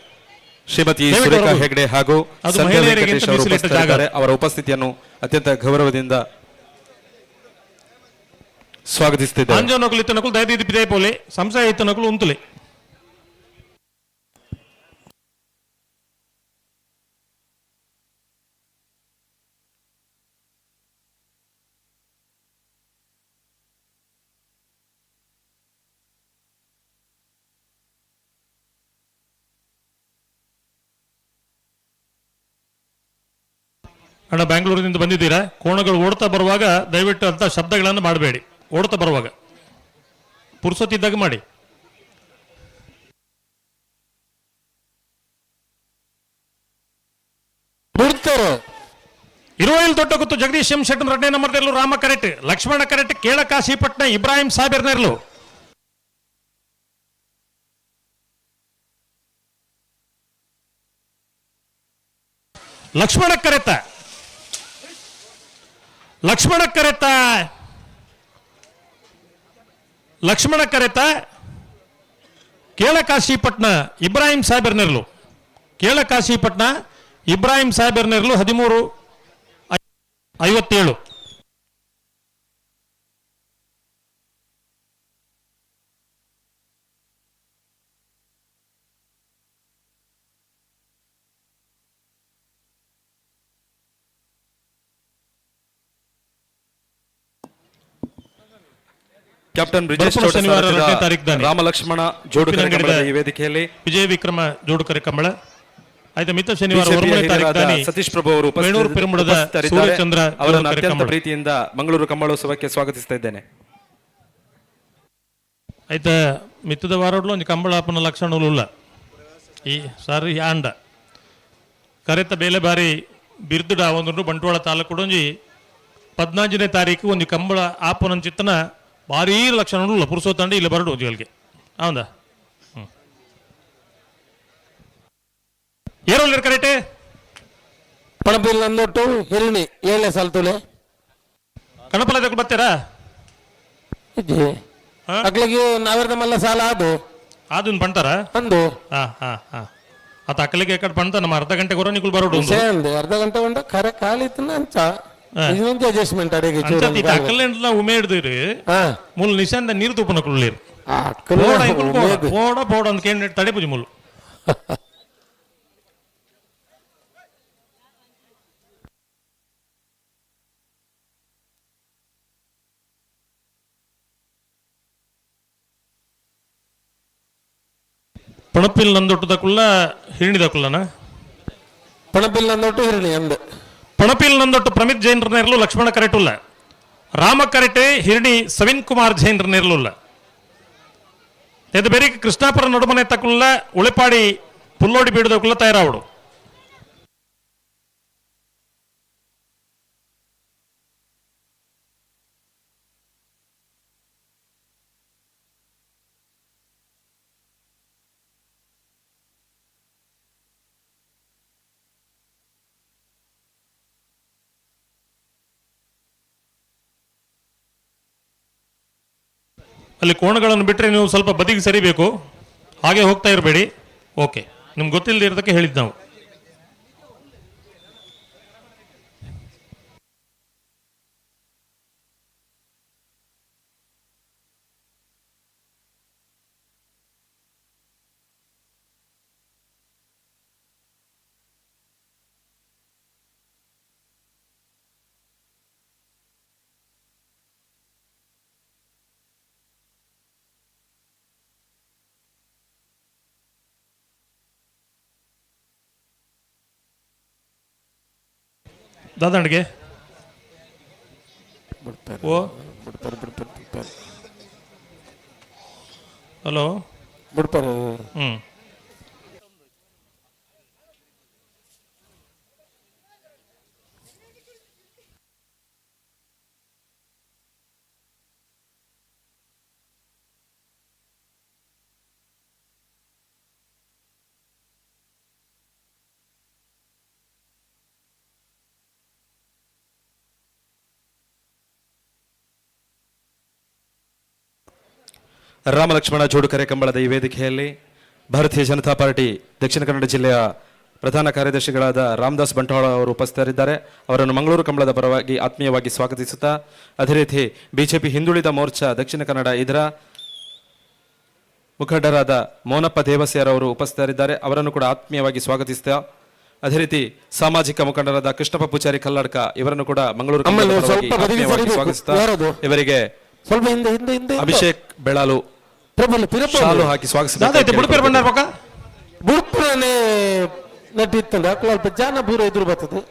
ಶ್ರೀಮತಿ ಸುರೇಖಾ ಹೆಗ್ಡೆ ಹಾಗೂ ಸಂಧ್ಯಾ ವೆಂಕಟೇಶ್ ಅವರು ಉಪಸ್ಥಿತರಿದ್ದಾರೆ. ಅವರ ಉಪಸ್ಥಿತಿಯನ್ನು ಅತ್ಯಂತ ಗೌರವದಿಂದ ಸ್ವಾಗತಿಸುತ್ತಿದ್ದೇವೆ. ಅಂಜನಕುಲು ಇತ್ತನಕುಲು ದಯದೀದಿ ಪಿದೈ ಪೋಲೆ ಸಂಶಯ ಇತ್ತನಕುಲು ಉಂತುಲೆ. ಅಣ್ಣ ಬ್ಯಾಂಗ್ಳೂರಿನಿಂದ ಬಂದಿದ್ದೀರಾ, ಕೋಣಗಳು ಓಡ್ತಾ ಬರುವಾಗ ದಯವಿಟ್ಟು ಅಂತ ಶಬ್ದಗಳನ್ನು ಮಾಡಬೇಡಿ. ಓಡ್ತಾ ಬರುವಾಗ ಪುರ್ಸೊತ್ತಿದ್ದಾಗ ಮಾಡಿ. ಇರುವೈಲ್ ದೊಡ್ಡ ಗೊತ್ತು ಜಗದೀಶ್ ಎಂ ಶೆಟ್ಟನ್ ಎರಡನೇ ನಂಬರ್ ರಾಮ ಕರೆಟ್, ಲಕ್ಷ್ಮಣ ಕರೆಟ್, ಕೇಳಕಾಶಿಪಟ್ನ ಇಬ್ರಾಹಿಂ ಸಾಬೀರ್ನೆರ್ಲು. ಲಕ್ಷ್ಮಣ ಕರೆತ, ಲಕ್ಷ್ಮಣ ಕರೆತ, ಲಕ್ಷ್ಮಣ ಕರೆತ ಕೇಳಕಾಶಿಪಟ್ನ ಇಬ್ರಾಹಿಂ ಸಾಹೇಬರ್ನೆರ್ಲು, ಕೇಳಕಾಶಿಪಟ್ನ ಇಬ್ರಾಹಿಂ ಸಾಹೇಬರ್ನೆರ್ಲು 13:57. ಕ್ಯಾಪ್ಟನ್ ಬ್ರಿಜೇಶ್ ಬರ್ಪುನ ಶನಿವಾರ 2ನೇ ತಾರೀಕು ದಾನಿ. ರಾಮ ಲಕ್ಷ್ಮಣ ಜೋಡುಕರೆ ಉಪ್ಪಿನಂಗಡಿದ ಕಂಬಳದ ಈ ವೇದಿಕೆಯಲ್ಲಿ ವಿಜಯ ವಿಕ್ರಮ ಜೋಡುಕರೆ ಕಂಬಳ. ಆಯ್ತು, ಮಿತ್ತ ಶನಿವಾರ ಬಿಜೆಪಿಯ 1ನೇ ತಾರೀಕು ಹಿರಿಯರಾದ ದಾನಿ ಸತೀಶ್ ಪ್ರಭು ಅವರು ವೇಣೂರು ಪೆರುಂಬಳದ ಉಪಸ್ಥಿತರಿದ್ದಾರೆ. ಸೂರ್ಯಚಂದ್ರ ಅವರನ್ನು ಜೋಡುಕರೆ ಅತ್ಯಂತ ಕಂಬಳ. ಪ್ರೀತಿಯಿಂದ ಮಂಗಳೂರು ಕಂಬಳೋತ್ಸವಕ್ಕೆ ಸ್ವಾಗತಿಸ್ತಾ ಇದ್ದೇನೆ. ಆಯ್ತಾ, ಮಿತ್ತದ ವಾರೋಡ್ಲು ಒಂಜಿ ಕಂಬಳಾಪನ ಲಕ್ಷಣಗಳು ಉಲ್ಲ ಈ ಸಾರಿ ಆಂಡ ಕರೆತ ಬೇಲೆ ಬಾರಿ ಬಿರ್ದುಡ ಒಂದು ಬಂಟ್ವಾಳ ತಾಲೂಕು ಒಂಜಿ 14ನೇ ತಾರೀಕು ಒಂದು ಕಂಬಳ ಆಪನ ಚಿತ್ತನ ಭಾರೀ ಲಕ್ಷಣಗಳು ಪುರುಷೋತ್ತಂಡ ಇಲ್ಲಿ ಬರಡು ಒಂಜಿಗಳಿಗೆ ಹೌದಾ. ಏರೋಲ್ ಕರೆಕ್ಟೇ ಪಣಪಿಲ್ ನಂದೊಟ್ಟು ಹಿರಿಣಿ ಏಳನೇ ಸಾಲ ತುಲೆ ಕಣಪಲ ಬರ್ತೀರಾ? ಅಕ್ಲಿಗೆ ನಾವೆರ್ದ ಮಲ್ಲ ಸಾಲ ಅದು ಅದನ್ನ ಬಂತಾರ ಅಂದು. ಹಾ ಹಾ ಹಾ ಆತ ಅಕ್ಕಲಿಗೆ ಕಡೆ ಬಂತ ನಮ್ಮ ಅರ್ಧ ಗಂಟೆ ಕೊರೋ ನಿಕುಲ್ ಬರೋಡು ವಿಷಯ ಅಂದೆ ಅರ್ಧ ಗಂಟೆ ಉಂಡ ಖರೆ ಕಾಲಿತ್ತು ಅಂಚ ಇದೊಂದು ಅಡ್ಜಸ್ಟ್ಮೆಂಟ್ ಅಡಿಗೆ ಚೂರು ಒಂದು ಕಾಲು. ಅಕ್ಕಲೆಂಡ್ಲ ಉಮೆ ಹಿಡ್ದಿರಿ ಮೂಲ ನಿಶಾಂದ ನೀರು ತುಪ್ಪನ ಕುಳ್ಳಿರು ಅಕ್ಕಲೆ ಪೋಡ ಇಂಕುಲ್ ಪೋಡ ಉಮೇದು. ಪೋಡ ಪೋಡ ಅಂತ ಕೇಳಿ ತಡೆ ಪೂಜೆ ಮೂಲು. ಪಣಪಿಲ್ ನಂದೊಟ್ಟದಕ್ಕುಲ್ಲ ಹಿರಣಿದಕ್ಕುಲ್ಲನ ಪಣಪಿಲ್ ನಂದೊಟ್ಟು ಹಿರಣಿ ಅಂದೆ. ಪಣಪಿಲ್ ನಂದೊಟ್ಟು ಪ್ರಮಿತ್ ಜೈನ್ರ ನೇರ್ಲು ಲಕ್ಷ್ಮಣ ಕರೆಟುಲ್ಲ, ರಾಮ ಕರೆಟೆ ಹಿರಣಿ ಸವಿನ್ ಕುಮಾರ್ ಜೈನ್ರ ನೇರ್ಲುಲ್ಲ. ಎದ್ದು ಬೇರೆ ಕೃಷ್ಣಾಪುರ ನಡುಮನೆ ತಕ್ಕುಲ್ಲ ಉಳಿಪಾಡಿ ಪುಲ್ಲೋಡಿ ಬೀಡದಕ್ಕುಲ್ಲ ತಯಾರಾವಡು. ಅಲ್ಲಿ ಕೋಣಗಳನ್ನು ಬಿಟ್ಟರೆ ನೀವು ಸ್ವಲ್ಪ ಬದಿಗೆ ಸರಿಬೇಕು, ಹಾಗೆ ಹೋಗ್ತಾ ಇರಬೇಡಿ. ಓಕೆ, ನಿಮ್ಗೆ ಗೊತ್ತಿಲ್ಲದೆ ಇರೋದಕ್ಕೆ ಹೇಳಿದ್ದು ನಾವು. ದಾದಾಣಿಗೆ ಓ ಬಿಡ್ತಾರೆ ಬಿಡ್ತಾರೆ ಬಿಡ್ತಾರೆ. ಹಲೋ ಬಿಡ್ತಾರೆ. ರಾಮಲಕ್ಷ್ಮಣ ಜೋಡುಕರೆ ಕಂಬಳದ ಈ ವೇದಿಕೆಯಲ್ಲಿ ಭಾರತೀಯ ಜನತಾ ಪಾರ್ಟಿ ದಕ್ಷಿಣ ಕನ್ನಡ ಜಿಲ್ಲೆಯ ಪ್ರಧಾನ ಕಾರ್ಯದರ್ಶಿಗಳಾದ ರಾಮದಾಸ್ ಬಂಟ್ವಾಳ ಅವರು ಉಪಸ್ಥಿತರಿದ್ದಾರೆ. ಅವರನ್ನು ಮಂಗಳೂರು ಕಂಬಳದ ಪರವಾಗಿ ಆತ್ಮೀಯವಾಗಿ ಸ್ವಾಗತಿಸುತ್ತಾ, ಅದೇ ರೀತಿ ಬಿಜೆಪಿ ಹಿಂದುಳಿದ ಮೋರ್ಚಾ ದಕ್ಷಿಣ ಕನ್ನಡ ಇದರ ಮುಖಂಡರಾದ ಮೋನಪ್ಪ ದೇವಸ್ಯಾರವರು ಉಪಸ್ಥಿತರಿದ್ದಾರೆ. ಅವರನ್ನು ಕೂಡ ಆತ್ಮೀಯವಾಗಿ ಸ್ವಾಗತಿಸುತ್ತಾ, ಅದೇ ರೀತಿ ಸಾಮಾಜಿಕ ಮುಖಂಡರಾದ ಕೃಷ್ಣಪ್ಪ ಪೂಜಾರಿ ಕಲ್ಲಡ್ಕ ಇವರನ್ನು ಕೂಡ ಮಂಗಳೂರು ಕಂಬಳದ ಆಮೇಲೆ ಪರವಾಗಿ ಸ್ವಲ್ಪ ಬದಿಗೆ ಆತ್ಮೀಯವಾಗಿ ಸರಿಬೇಕು. ಸ್ವಾಗತಿಸುತ್ತಾ, ಯಾರದು? ಇವರಿಗೆ ಸ್ವಲ್ಪ ಹಿಂದೆ ಹಿಂದೆ ಹಿಂದೆ ಹಿಂದೆ. ಅಭಿಷೇಕ್ ಬೆಳಾಲು ಪ್ರಬಲ ಪಿರಪಲು. ಶಾಲು ಹಾಕಿ ಸ್ವಾಗತಿಸಬೇಕು. ದಾದಾ, ಇದು ಬುಡುಪೇರು ಬಂಡಾರ ಪಕ್ಕ? ಬುಡುಪುರನೇ ನಟಿತ್ತಂದ್ರೆ ಅಕ್ಲ ಅಲ್ಪ ಜಾನ ಬೂರ ಎದುರು ಬರ್ತದೆ.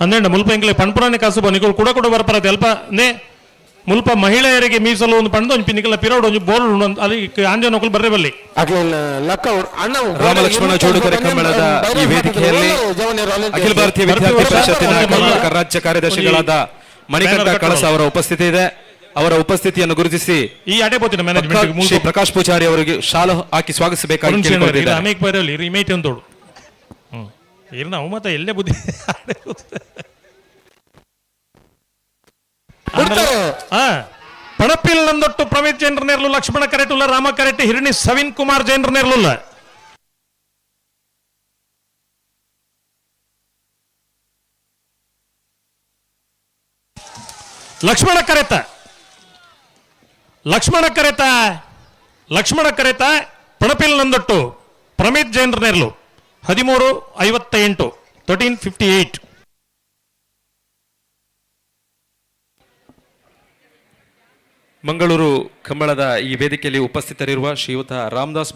ಅಂದೇಂಡ ಮುಲ್ಪ ಎಂಕ್ಲೆ ಪಣ್ಪುರಾನೆ ಕಾಸು ನಿಕುಲ್ ಕೂಡ ಕೂಡ ಬರ್ಪರತೆ ಅಲ್ಪ ನೇ ಮುಲ್ಪ ಮಹಿಳೆಯರಿಗೆ ಮೀಸಲು ಒಂದು ಪಂಡ ಒಂಜಿ ನಿಕಲ ಪಿರೋಡ್ ಒಂಜಿ ಬೋರ್ಡ್ ಉಂಡು ಅಂತ ಅಲ್ಲಿ ಆಂಜನೋಕುಲು ಬರ್ರೆ ಬಲ್ಲಿ. ಅಕ್ಲೆಲ್ಲ ಲಕ್ಕ ಅಣ್ಣ ರಾಮ ಲಕ್ಷ್ಮಣ ಜೋಡುಕರೆ ಕಂಬಳದ ಈ ವೇದಿಕೆಯಲ್ಲಿ ಅಖಿಲ ಭಾರತೀಯ ವಿದ್ಯಾರ್ಥಿ ಪರಿಷತ್ತಿನ ಕರ್ನಾಟಕ ರಾಜ್ಯ ಕಾರ್ಯದರ್ಶಿಗಳಾದ ಮಣಿಕಂಠ ಕಳಸ ಅವರ ಉಪಸ್ಥಿತಿ ಇದೆ. ಅವರ ಉಪಸ್ಥಿತಿಯನ್ನು ಗುರುತಿಸಿ ಈ ಅಡೆ ಪೋತಿನ ಮ್ಯಾನೇಜ್ಮೆಂಟ್ ಗೆ ಶ್ರೀ ಪ್ರಕಾಶ್ ಪೂಜಾರಿ ಅವರಿಗೆ ಶಾಲು ಹಾಕಿ ಸ್ವಾಗತಿಸಬೇಕಾಗಿ ಕೇಳಿಕೊಂಡಿದ್ದಾರೆ. ಅನೇಕ ಪೈರಲ್ಲಿ ಇಮೇಟ್ ಅಂತೋಡು. ಇರ್ನ ಅವು ಮತ್ತೆ ಎಲ್ಲೇ ಬುದ್ಧಿ ಪಣಪಿಲ್ ನಂದೊಟ್ಟು ಪ್ರವೀಣ್ ಜೈನ್ರ ನೇರ್ಲು ಲಕ್ಷ್ಮಣ ಕರೆಟುಲ್ಲ ರಾಮ ಕರೆಟ್ಟಿ ಹಿರಣಿ ಸವಿನ್ ಕುಮಾರ್ ಜೈನ್ರ ನೇರ್ಲುಲ್ಲ. ಲಕ್ಷ್ಮಣ ಕರೆತ ಲಕ್ಷ್ಮಣ ಕರೆತ ಲಕ್ಷ್ಮಣ ಕರೆತ ಪಣಪಿಲ್ ನಂದೊಟ್ಟು ಪ್ರಮೀತ್ ಜೈನ್ರ ನೇರ್ಲು 13:58 13:58. ಮಂಗಳೂರು ಕಂಬಳದ ಈ ವೇದಿಕೆಯಲ್ಲಿ ಉಪಸ್ಥಿತರಿರುವ ಶ್ರೀಯುತ ರಾಮದಾಸ್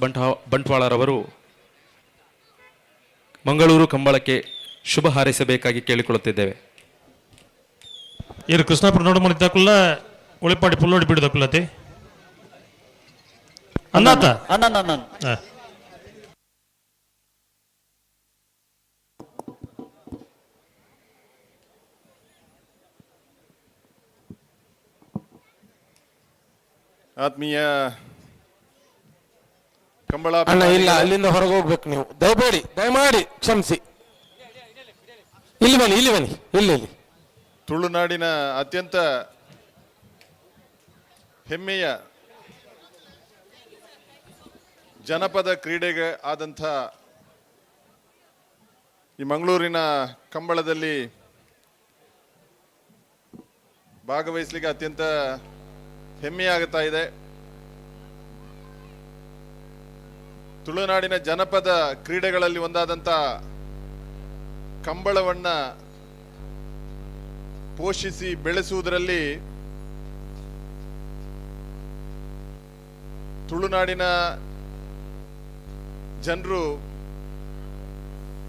ಬಂಟ್ವಾಳರವರು ಮಂಗಳೂರು ಕಂಬಳಕ್ಕೆ ಶುಭ ಹಾರೈಸಬೇಕಾಗಿ ಕೇಳಿಕೊಳ್ಳುತ್ತಿದ್ದೇವೆ. ಇರು ಕೃಷ್ಣಾಪುರ ನೋಡು ಮನಿದ್ದಾಕುಲ್ಲ ಉಳಿಪಾಡಿ ಪುಲ್ಲೋಡಿ ಬಿಡದಕ್ಕುಲ್ಲತಿ ಅನ್ನಾತ ಅಣ್ಣ. ಆತ್ಮೀಯ ಕಂಬಳ ಅಣ್ಣ, ಇಲ್ಲ, ಅಲ್ಲಿಂದ ಹೊರಗೆ ಹೋಗ್ಬೇಕು ನೀವು. ದಯಬೇಡಿ, ದಯಮಾಡಿ ಕ್ಷಮಿಸಿ. ಇಲ್ಲಿ ಬನ್ನಿ, ಇಲ್ಲಿ ಬನ್ನಿ, ಇಲ್ಲಿ ಇಲ್ಲಿ. ತುಳುನಾಡಿನ ಅತ್ಯಂತ ಹೆಮ್ಮೆಯ ಜನಪದ ಕ್ರೀಡೆಗೆ ಆದಂಥ ಈ ಮಂಗಳೂರಿನ ಕಂಬಳದಲ್ಲಿ ಭಾಗವಹಿಸಲಿಕ್ಕೆ ಅತ್ಯಂತ ಹೆಮ್ಮೆಯಾಗುತ್ತಾ ಇದೆ. ತುಳುನಾಡಿನ ಜನಪದ ಕ್ರೀಡೆಗಳಲ್ಲಿ ಒಂದಾದಂಥ ಕಂಬಳವನ್ನ ಪೋಷಿಸಿ ಬೆಳೆಸುವುದರಲ್ಲಿ ತುಳುನಾಡಿನ ಜನರು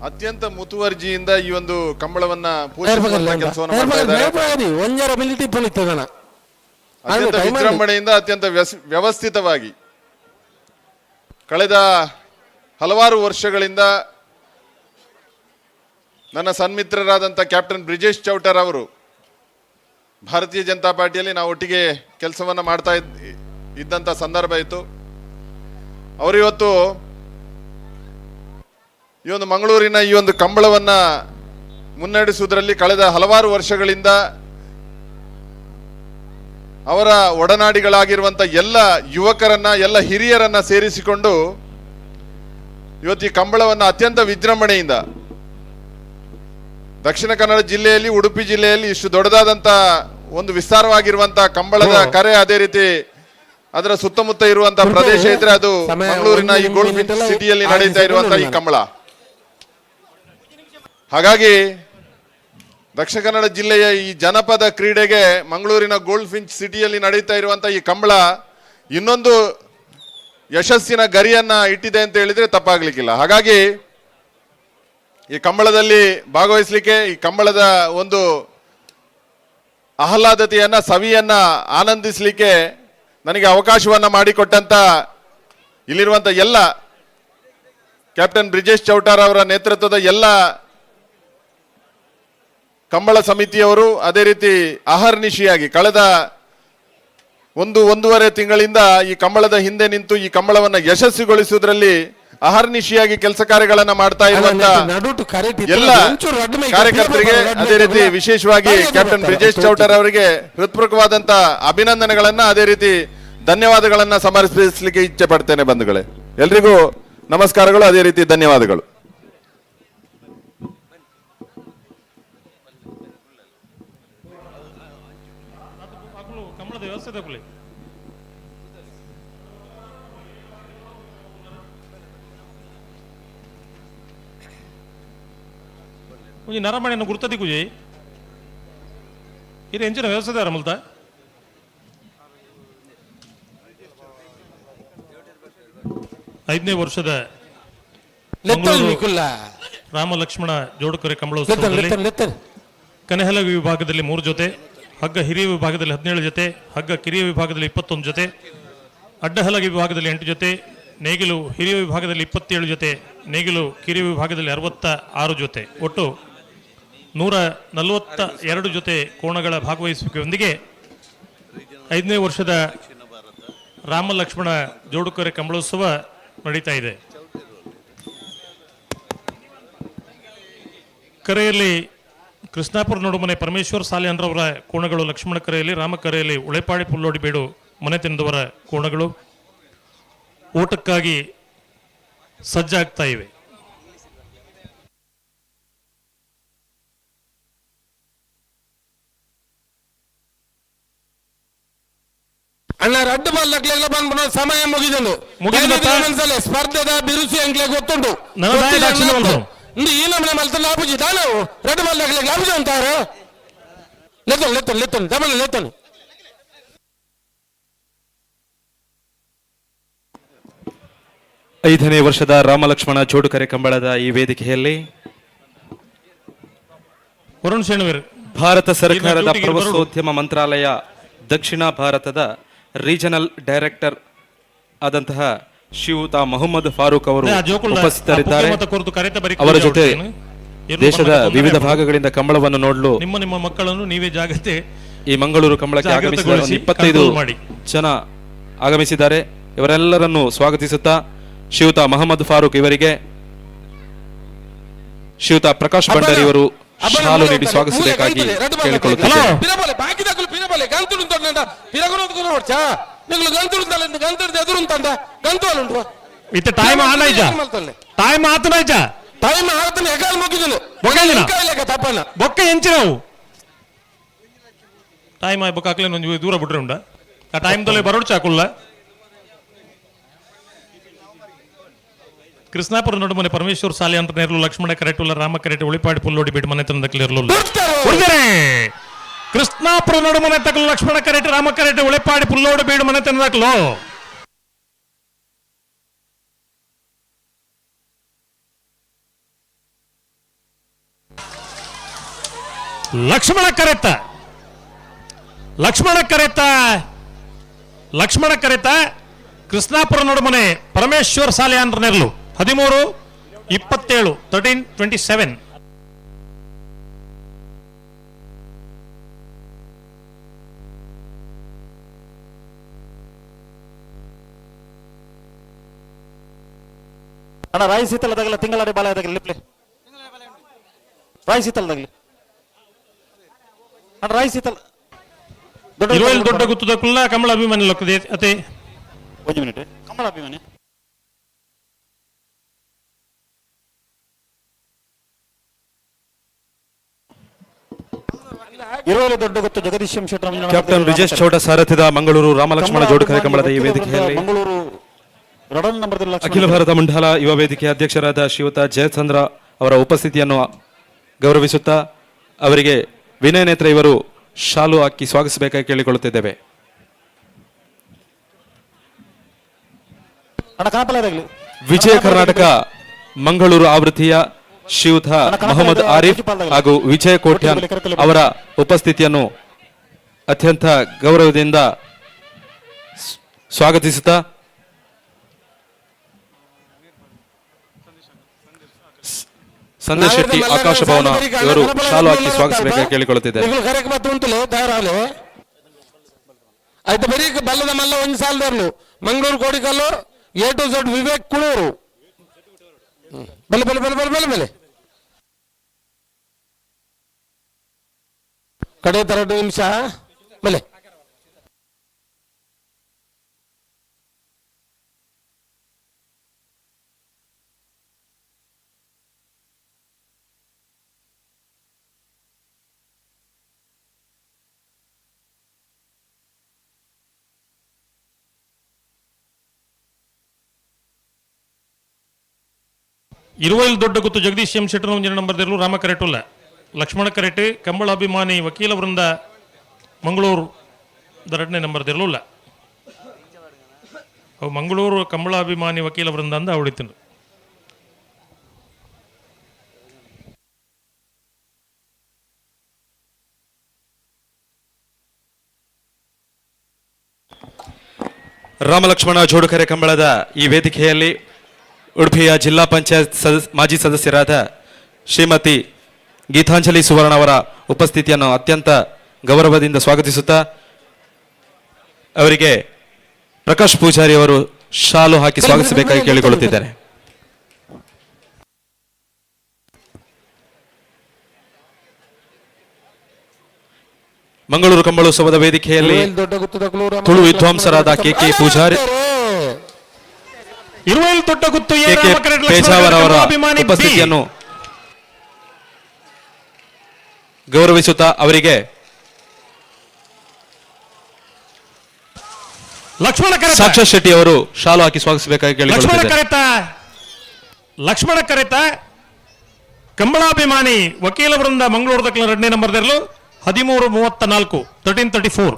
ಅತ್ಯಂತ ಮುತುವರ್ಜಿಯಿಂದ ಈ ಒಂದು ಕಂಬಳವನ್ನ ಪೋಷಿಸುವಂತ ಕೆಲಸವನ್ನು ಮಾಡ್ತಾ ಇದ್ದಾರೆ. ಅತ್ಯಂತ ವಿಜೃಂಭಣೆಯಿಂದ, ಅತ್ಯಂತ ವ್ಯವಸ್ಥಿತವಾಗಿ ಕಳೆದ ಹಲವಾರು ವರ್ಷಗಳಿಂದ ನನ್ನ ಸನ್ಮಿತ್ರರಾದಂಥ ಕ್ಯಾಪ್ಟನ್ ಬ್ರಿಜೇಶ್ ಚೌಟರ್ ಅವರು ಭಾರತೀಯ ಜನತಾ ಪಾರ್ಟಿಯಲ್ಲಿ ನಾವು ಒಟ್ಟಿಗೆ ಕೆಲಸವನ್ನು ಮಾಡ್ತಾ ಇದ್ದಂಥ ಸಂದರ್ಭ ಇತ್ತು. ಅವರು ಇವತ್ತು ಈ ಒಂದು ಮಂಗಳೂರಿನ ಈ ಒಂದು ಕಂಬಳವನ್ನು ಮುನ್ನಡೆಸುವುದರಲ್ಲಿ ಕಳೆದ ಹಲವಾರು ವರ್ಷಗಳಿಂದ ಅವರ ಒಡನಾಡಿಗಳಾಗಿರುವಂಥ ಎಲ್ಲ ಯುವಕರನ್ನ, ಎಲ್ಲ ಹಿರಿಯರನ್ನ ಸೇರಿಸಿಕೊಂಡು ಇವತ್ತು ಈ ಕಂಬಳವನ್ನು ಅತ್ಯಂತ ವಿಜೃಂಭಣೆಯಿಂದ ದಕ್ಷಿಣ ಕನ್ನಡ ಜಿಲ್ಲೆಯಲ್ಲಿ, ಉಡುಪಿ ಜಿಲ್ಲೆಯಲ್ಲಿ ಇಷ್ಟು ದೊಡ್ಡದಾದಂಥ ಒಂದು ವಿಸ್ತಾರವಾಗಿರುವಂತಹ ಕಂಬಳದ ಕರೆ, ಅದೇ ರೀತಿ ಅದರ ಸುತ್ತಮುತ್ತ ಇರುವಂತಹ ಪ್ರದೇಶ ಇದ್ರೆ ಅದು ಮಂಗಳೂರಿನ ಈ ಗೋಲ್ಡ್ ಫಿಂಚ್ ಸಿಟಿಯಲ್ಲಿ ನಡೀತಾ ಇರುವಂತಹ ಈ ಕಂಬಳ. ಹಾಗಾಗಿ ದಕ್ಷಿಣ ಕನ್ನಡ ಜಿಲ್ಲೆಯ ಈ ಜನಪದ ಕ್ರೀಡೆಗೆ ಮಂಗಳೂರಿನ ಗೋಲ್ಡ್ ಫಿಂಚ್ ಸಿಟಿಯಲ್ಲಿ ನಡೀತಾ ಇರುವಂತಹ ಈ ಕಂಬಳ ಇನ್ನೊಂದು ಯಶಸ್ಸಿನ ಗರಿಯನ್ನ ಇಟ್ಟಿದೆ ಅಂತ ಹೇಳಿದ್ರೆ ತಪ್ಪಾಗ್ಲಿಕ್ಕಿಲ್ಲ. ಹಾಗಾಗಿ ಈ ಕಂಬಳದಲ್ಲಿ ಭಾಗವಹಿಸಲಿಕ್ಕೆ, ಈ ಕಂಬಳದ ಒಂದು ಆಹ್ಲಾದತೆಯನ್ನ, ಸವಿಯನ್ನ ಆನಂದಿಸಲಿಕ್ಕೆ ನನಗೆ ಅವಕಾಶವನ್ನ ಮಾಡಿಕೊಟ್ಟಂತ ಇಲ್ಲಿರುವಂತ ಎಲ್ಲ ಕ್ಯಾಪ್ಟನ್ ಬ್ರಿಜೇಶ್ ಚೌಟಾರ್ ಅವರ ನೇತೃತ್ವದ ಎಲ್ಲ ಕಂಬಳ ಸಮಿತಿಯವರು, ಅದೇ ರೀತಿ ಅಹರ್ನಿಶಿಯಾಗಿ ಕಳೆದ 1-1.5 ತಿಂಗಳಿಂದ ಈ ಕಂಬಳದ ಹಿಂದೆ ನಿಂತು ಈ ಕಂಬಳವನ್ನು ಯಶಸ್ವಿಗೊಳಿಸುವುದರಲ್ಲಿ ಅಹರ್ನಿಶಿಯಾಗಿ ಕೆಲಸ ಕಾರ್ಯಗಳನ್ನ ಮಾಡ್ತಾ ಇರುವಂತ ಎಲ್ಲ ಕಾರ್ಯಕರ್ತರಿಗೆ, ಅದೇ ರೀತಿ ವಿಶೇಷವಾಗಿ ಕ್ಯಾಪ್ಟನ್ ಬ್ರಿಜೇಶ್ ಚೌಟರ್ ಅವರಿಗೆ ಹೃತ್ಪೂರ್ವಕವಾದಂತ ಅಭಿನಂದನೆಗಳನ್ನ, ಅದೇ ರೀತಿ ಧನ್ಯವಾದಗಳನ್ನ ಸಮರ್ಪಿಸಲಿಕ್ಕೆ ಇಚ್ಛೆ ಪಡ್ತೇನೆ. ಬಂಧುಗಳೇ, ಎಲ್ರಿಗೂ ನಮಸ್ಕಾರಗಳು, ಅದೇ ರೀತಿ ಧನ್ಯವಾದಗಳು. ಒಂಜಿ ನರಮಣಿಯನ್ನು ಗುರ್ತದಿ ಕುಜಿ ಇದು ಎಂಚಿನ ವ್ಯವಸ್ಥೆ ಮುಲ್ತ ಐದನೇ ವರ್ಷದ ರಾಮ ಲಕ್ಷ್ಮಣ ಜೋಡುಕರೆ ಕಂಬಳೋತ್ಸವದಲ್ಲಿ ಕನೆಹಲ ವಿಭಾಗದಲ್ಲಿ 3 ಜೊತೆ, ಹಗ್ಗ ಹಿರಿಯ ವಿಭಾಗದಲ್ಲಿ 17 ಜೊತೆ, ಹಗ್ಗ ಕಿರಿಯ ವಿಭಾಗದಲ್ಲಿ 21 ಜೊತೆ, ಅಡ್ಡಹಲಗ ವಿಭಾಗದಲ್ಲಿ 8 ಜೊತೆ, ನೇಗಿಲು ಹಿರಿಯ ವಿಭಾಗದಲ್ಲಿ 27 ಜೊತೆ, ನೇಗಿಲು ಕಿರಿಯ ವಿಭಾಗದಲ್ಲಿ 66 ಜೊತೆ, ಒಟ್ಟು 142 ಜೊತೆ ಕೋಣಗಳ ಭಾಗವಹಿಸುವಿಕೆಯೊಂದಿಗೆ 5ನೇ ವರ್ಷದ ರಾಮ ಲಕ್ಷ್ಮಣ ಜೋಡುಕರೆ ಕಂಬಳೋತ್ಸವ ನಡೀತಾ ಇದೆ. ಕರೆಯಲ್ಲಿ ಕೃಷ್ಣಾಪುರ ನೋಡುಮನೆ ಪರಮೇಶ್ವರ್ ಸಾಲಿಯನ್ರವರ ಕೋಣಗಳು ಲಕ್ಷ್ಮಣ ಕರೆಯಲ್ಲಿ, ರಾಮಕರೆಯಲ್ಲಿ ಉಳೆಪಾಡಿ ಪುಲ್ಲೋಡಿ ಬೀಡು ಮನೆತನದವರ ಕೋಣಗಳು ಓಟಕ್ಕಾಗಿ ಸಜ್ಜಾಗ್ತಾ ಇವೆ. ಅಣ್ಣ ರಡ್ಡು ಬಾಲ್ ಲಕ್ಲೆಗ್ಲ ಬಂದ್ಬಿಡ ಸಮಯ ಮುಗಿದುಂಡು. ಸ್ಪರ್ಧೆದ ಬಿರುಸು ಎಂಕ್ಲೆ ಗೊತ್ತುಂಟು. ಈ ನಮ್ಮನೆ ಮಲ್ತಲ್ಲ ಆಪುಜಿ ದಾನವು ರಡ್ಡು ಬಾಲ್ ಲಕ್ಲೆಗ್ ಆಪುಜಿ ಅಂತಾರೆ. ಲೆತ್ತೊನ್ ಲೆತ್ತೊನ್ ಲೆತ್ತೊನ್ ದಮನ ಲೆತ್ತೊನ್. 5ನೇ ವರ್ಷದ ರಾಮಲಕ್ಷ್ಮಣ ಜೋಡುಕರೆ ಕಂಬಳದ ಈ ವೇದಿಕೆಯಲ್ಲಿ ವರುಣ್ ಶೆಣವೀರ್ ಭಾರತ ಸರ್ಕಾರದ ಪ್ರವಾಸೋದ್ಯಮ ಮಂತ್ರಾಲಯ ದಕ್ಷಿಣ ಭಾರತದ ರೀಜನಲ್ ಡೈರೆಕ್ಟರ್ ಆದಂತಹ ಶ್ರೀಯುತ ಮೊಹಮ್ಮದ್ ಫಾರೂಕ್ ಅವರು ಉಪಸ್ಥಿತರಿದ್ದಾರೆ. ಅವರ ಜೊತೆ ದೇಶದ ವಿವಿಧ ಭಾಗಗಳಿಂದ ಕಂಬಳವನ್ನು ನೋಡಲು ನಿಮ್ಮ ನಿಮ್ಮ ಮಕ್ಕಳನ್ನು ನೀವೇ ಜಾಗ್ರತೆ ಈ ಮಂಗಳೂರು ಕಂಬಳಕ್ಕೆ ಆಗಮಿಸಿದ 25 ಜನ ಆಗಮಿಸಿದ್ದಾರೆ. ಇವರೆಲ್ಲರನ್ನು ಸ್ವಾಗತಿಸುತ್ತಾ ಶ್ರೀಯುತ ಮೊಹಮ್ಮದ್ ಫಾರೂಕ್ ಇವರಿಗೆ ಶ್ರೀಯುತ ಪ್ರಕಾಶ್ ಭಂಡಾರಿ ಅವರು ಶಾಲು ನೀಡಿ ಸ್ವಾಗತಿಸಬೇಕಾಗಿ ಕೇಳಿಕೊಳ್ಳುತ್ತಿದ್ದೇನೆ. ಟೈಮ್ ದೂರ ಬಿಟ್ರೆ ಉಂಡ ಆ ಟೈಮ್ ದಲ್ಲೇ ಬರೋಡು ಚಾಕುಲ್ಲ. ಕೃಷ್ಣಾಪುರ ನಡುಮನೆ ಪರಮೇಶ್ವರ್ ಸಾಲಿ ಅಂತ ನೇರ್ಲು ಲಕ್ಷ್ಮಣ ಕರೆಟುಲ್ಲ ರಾಮ ಕರೆಟು ಉಳಿಪಾಡಿ ಪುಲ್ಲೋಡಿ ಬಿಟ್ಟು ಮನೆ ತಂದಕ್ಲಿರ್ಲು. ಕೃಷ್ಣಾಪುರ ನಡುಮನೆ ತಕಲು ಲಕ್ಷ್ಮಣ ಕರೆಟು ರಾಮ ಕರೆಟು ಉಳಿಪಾಡಿ ಪುಲ್ಲೋಡಿ ಬೀಡು ಮನೆ ತಂದಕ್ಲು. ಲಕ್ಷ್ಮಣ ಕರೆತ ಲಕ್ಷ್ಮಣ ಕರೆತ ಲಕ್ಷ್ಮಣ ಕರೆತ ಕೃಷ್ಣಾಪುರ ನಡುಮನೆ ಪರಮೇಶ್ವರ್ ಸಾಲೆ ಅಂತ ನೆರಳು 13-27 13-27. ಅಣ್ಣ ರಾಯಿ ಸೀತಲದಾಗಲ್ಲ ತಿಂಗಳಾಡಿ ಬಾಲ ಆಗಲಿ ಲಿಪ್ಲೆ ರಾಯಿ ಸೀತಲದಾಗಲಿ ಅಣ್ಣ ರಾಯಿ ಸೀತಲ ದೊಡ್ಡ ಗುತ್ತದ ಕುಲ್ಲ ಕಮಲ ಅಭಿಮಾನಿ ಲೊಕ್ಕದೆ ಅತೆ ಒಂದು ಮಿನಿಟ್ ಕಮಲ ಅಭಿಮಾನಿ ಇರುವಲ್ಲಿ ದೊಡ್ಡ ಗೊತ್ತು ಜಗದೀಶ್ ಎಂ ಶೆಟ್ಟರ್ ಕ್ಯಾಪ್ಟನ್ ವಿಜೇಶ್ ಚೌಡ ಸಾರಥ್ಯದ ಮಂಗಳೂರು ರಾಮಲಕ್ಷ್ಮಣ ಜೋಡುಕರೆ ಕಂಬಳದ ಈ ವೇದಿಕೆಯಲ್ಲಿ ಮಂಗಳೂರು ಅಖಿಲ ಭಾರತ ಮಂಡಲ ಯುವ ವೇದಿಕೆಯ ಅಧ್ಯಕ್ಷರಾದ ಶ್ರೀಯುತ ಜಯಚಂದ್ರ ಅವರ ಉಪಸ್ಥಿತಿಯನ್ನು ಗೌರವಿಸುತ್ತಾ ಅವರಿಗೆ ವಿನಯ ನೇತ್ರ ಇವರು ಶಾಲು ಹಾಕಿ ಸ್ವಾಗತಿಸಬೇಕಾಗಿ ಕೇಳಿಕೊಳ್ಳುತ್ತಿದ್ದೇವೆ. ವಿಜಯ ಕರ್ನಾಟಕ ಮಂಗಳೂರು ಆವೃತ್ತಿಯ ಶ್ರೀಯುತ ಮೊಹಮ್ಮದ್ ಆರಿಫ್ ಹಾಗೂ ವಿಜಯ ಕೋಟ್ಯಾನ್ ಅವರ ಉಪಸ್ಥಿತಿಯನ್ನು ಅತ್ಯಂತ ಗೌರವದಿಂದ ಸ್ವಾಗತಿಸುತ್ತಾ ಸಂದೇಶ್ ಶೆಟ್ಟಿ ಆಕಾಶ ಭವನ ಇವರು ಶಾಲು ಹಾಕಿ ಸ್ವಾಗತಿಸಬೇಕಾಗಿ ಕೇಳಿಕೊಳ್ಳುತ್ತಿದ್ದಾರೆ. ಬಲ್ಲದ ಮಲ್ಲ ಒಂದು ಸಾಲದರ್ಲು Mangaluru Kodikallu A to Z Vivek Kulur ಬಲೆ ಬಲೆ ಬಲೆ ಬಲೆ ಬಲೆ ಬಲೆ ಕಡೆ 2 ನಿಮಿಷ ಬಲೆ. ಇರುವೈಲ್ ದೊಡ್ಡ ಗುತ್ತು ಜಗದೀಶ್ ಎಂ ಶೆಟ್ಟರ್ ಒಂಜಿನ ನಂಬರ್ ದೇರ್ಲು ರಾಮ ಕರೆಟುಲ್ಲ ಲಕ್ಷ್ಮಣ ಕರೆಟೆ ಕಂಬಳ ಅಭಿಮಾನಿ ವಕೀಲ ವೃಂದ ಮಂಗಳೂರು ಎರಡನೇ ನಂಬರ್ ದೇರ್ಲುಲ್ಲ. ಅವು ಮಂಗಳೂರು ಕಂಬಳ ಅಭಿಮಾನಿ ವಕೀಲ ವೃಂದ ಅಂದ ಅವಳಿತನು. ರಾಮಲಕ್ಷ್ಮಣ ಜೋಡುಕರೆ ಕಂಬಳದ ಈ ವೇದಿಕೆಯಲ್ಲಿ ಉಡುಪಿಯ ಜಿಲ್ಲಾ ಪಂಚಾಯತ್ ಮಾಜಿ ಸದಸ್ಯರಾದ ಶ್ರೀಮತಿ ಗೀತಾಂಜಲಿ ಸುವರ್ಣ ಅವರ ಉಪಸ್ಥಿತಿಯನ್ನು ಅತ್ಯಂತ ಗೌರವದಿಂದ ಸ್ವಾಗತಿಸುತ್ತಾ ಅವರಿಗೆ ಪ್ರಕಾಶ್ ಪೂಜಾರಿ ಅವರು ಶಾಲು ಹಾಕಿ ಸ್ವಾಗತಿಸಬೇಕಾಗಿ ಕೇಳಿಕೊಳ್ಳುತ್ತಿದ್ದಾರೆ. ಮಂಗಳೂರು ಕಂಬಳೋತ್ಸವದ ವೇದಿಕೆಯಲ್ಲಿ ತುಳು ವಿದ್ವಾಂಸರಾದ K K Poojary K K Pejawar ಅವರ ಉಪಸ್ಥಿತಿಯನ್ನು ಗೌರವಿಸುತ್ತಾ ಅವರಿಗೆ ಲಕ್ಷ್ಮಣ ಸಾಕ್ಷಾ ಶೆಟ್ಟಿ ಅವರು ಶಾಲು ಹಾಕಿ ಸ್ವಾಗತಿಸಬೇಕಾಗಿ ಲಕ್ಷ್ಮಣ ಕೇಳಿಕೊಳ್ಳುತ್ತಿದ್ದೇನೆ. ಕರೆತ, ಲಕ್ಷ್ಮಣ ಕರೆತ ಕಂಬಳಾಭಿಮಾನಿ ವಕೀಲ ವೃಂದ ಮಂಗಳೂರು ದಕ್ಕಲ ಎರಡನೇ ನಂಬರ್ ದೆರ್ಲು 13:34 13:34.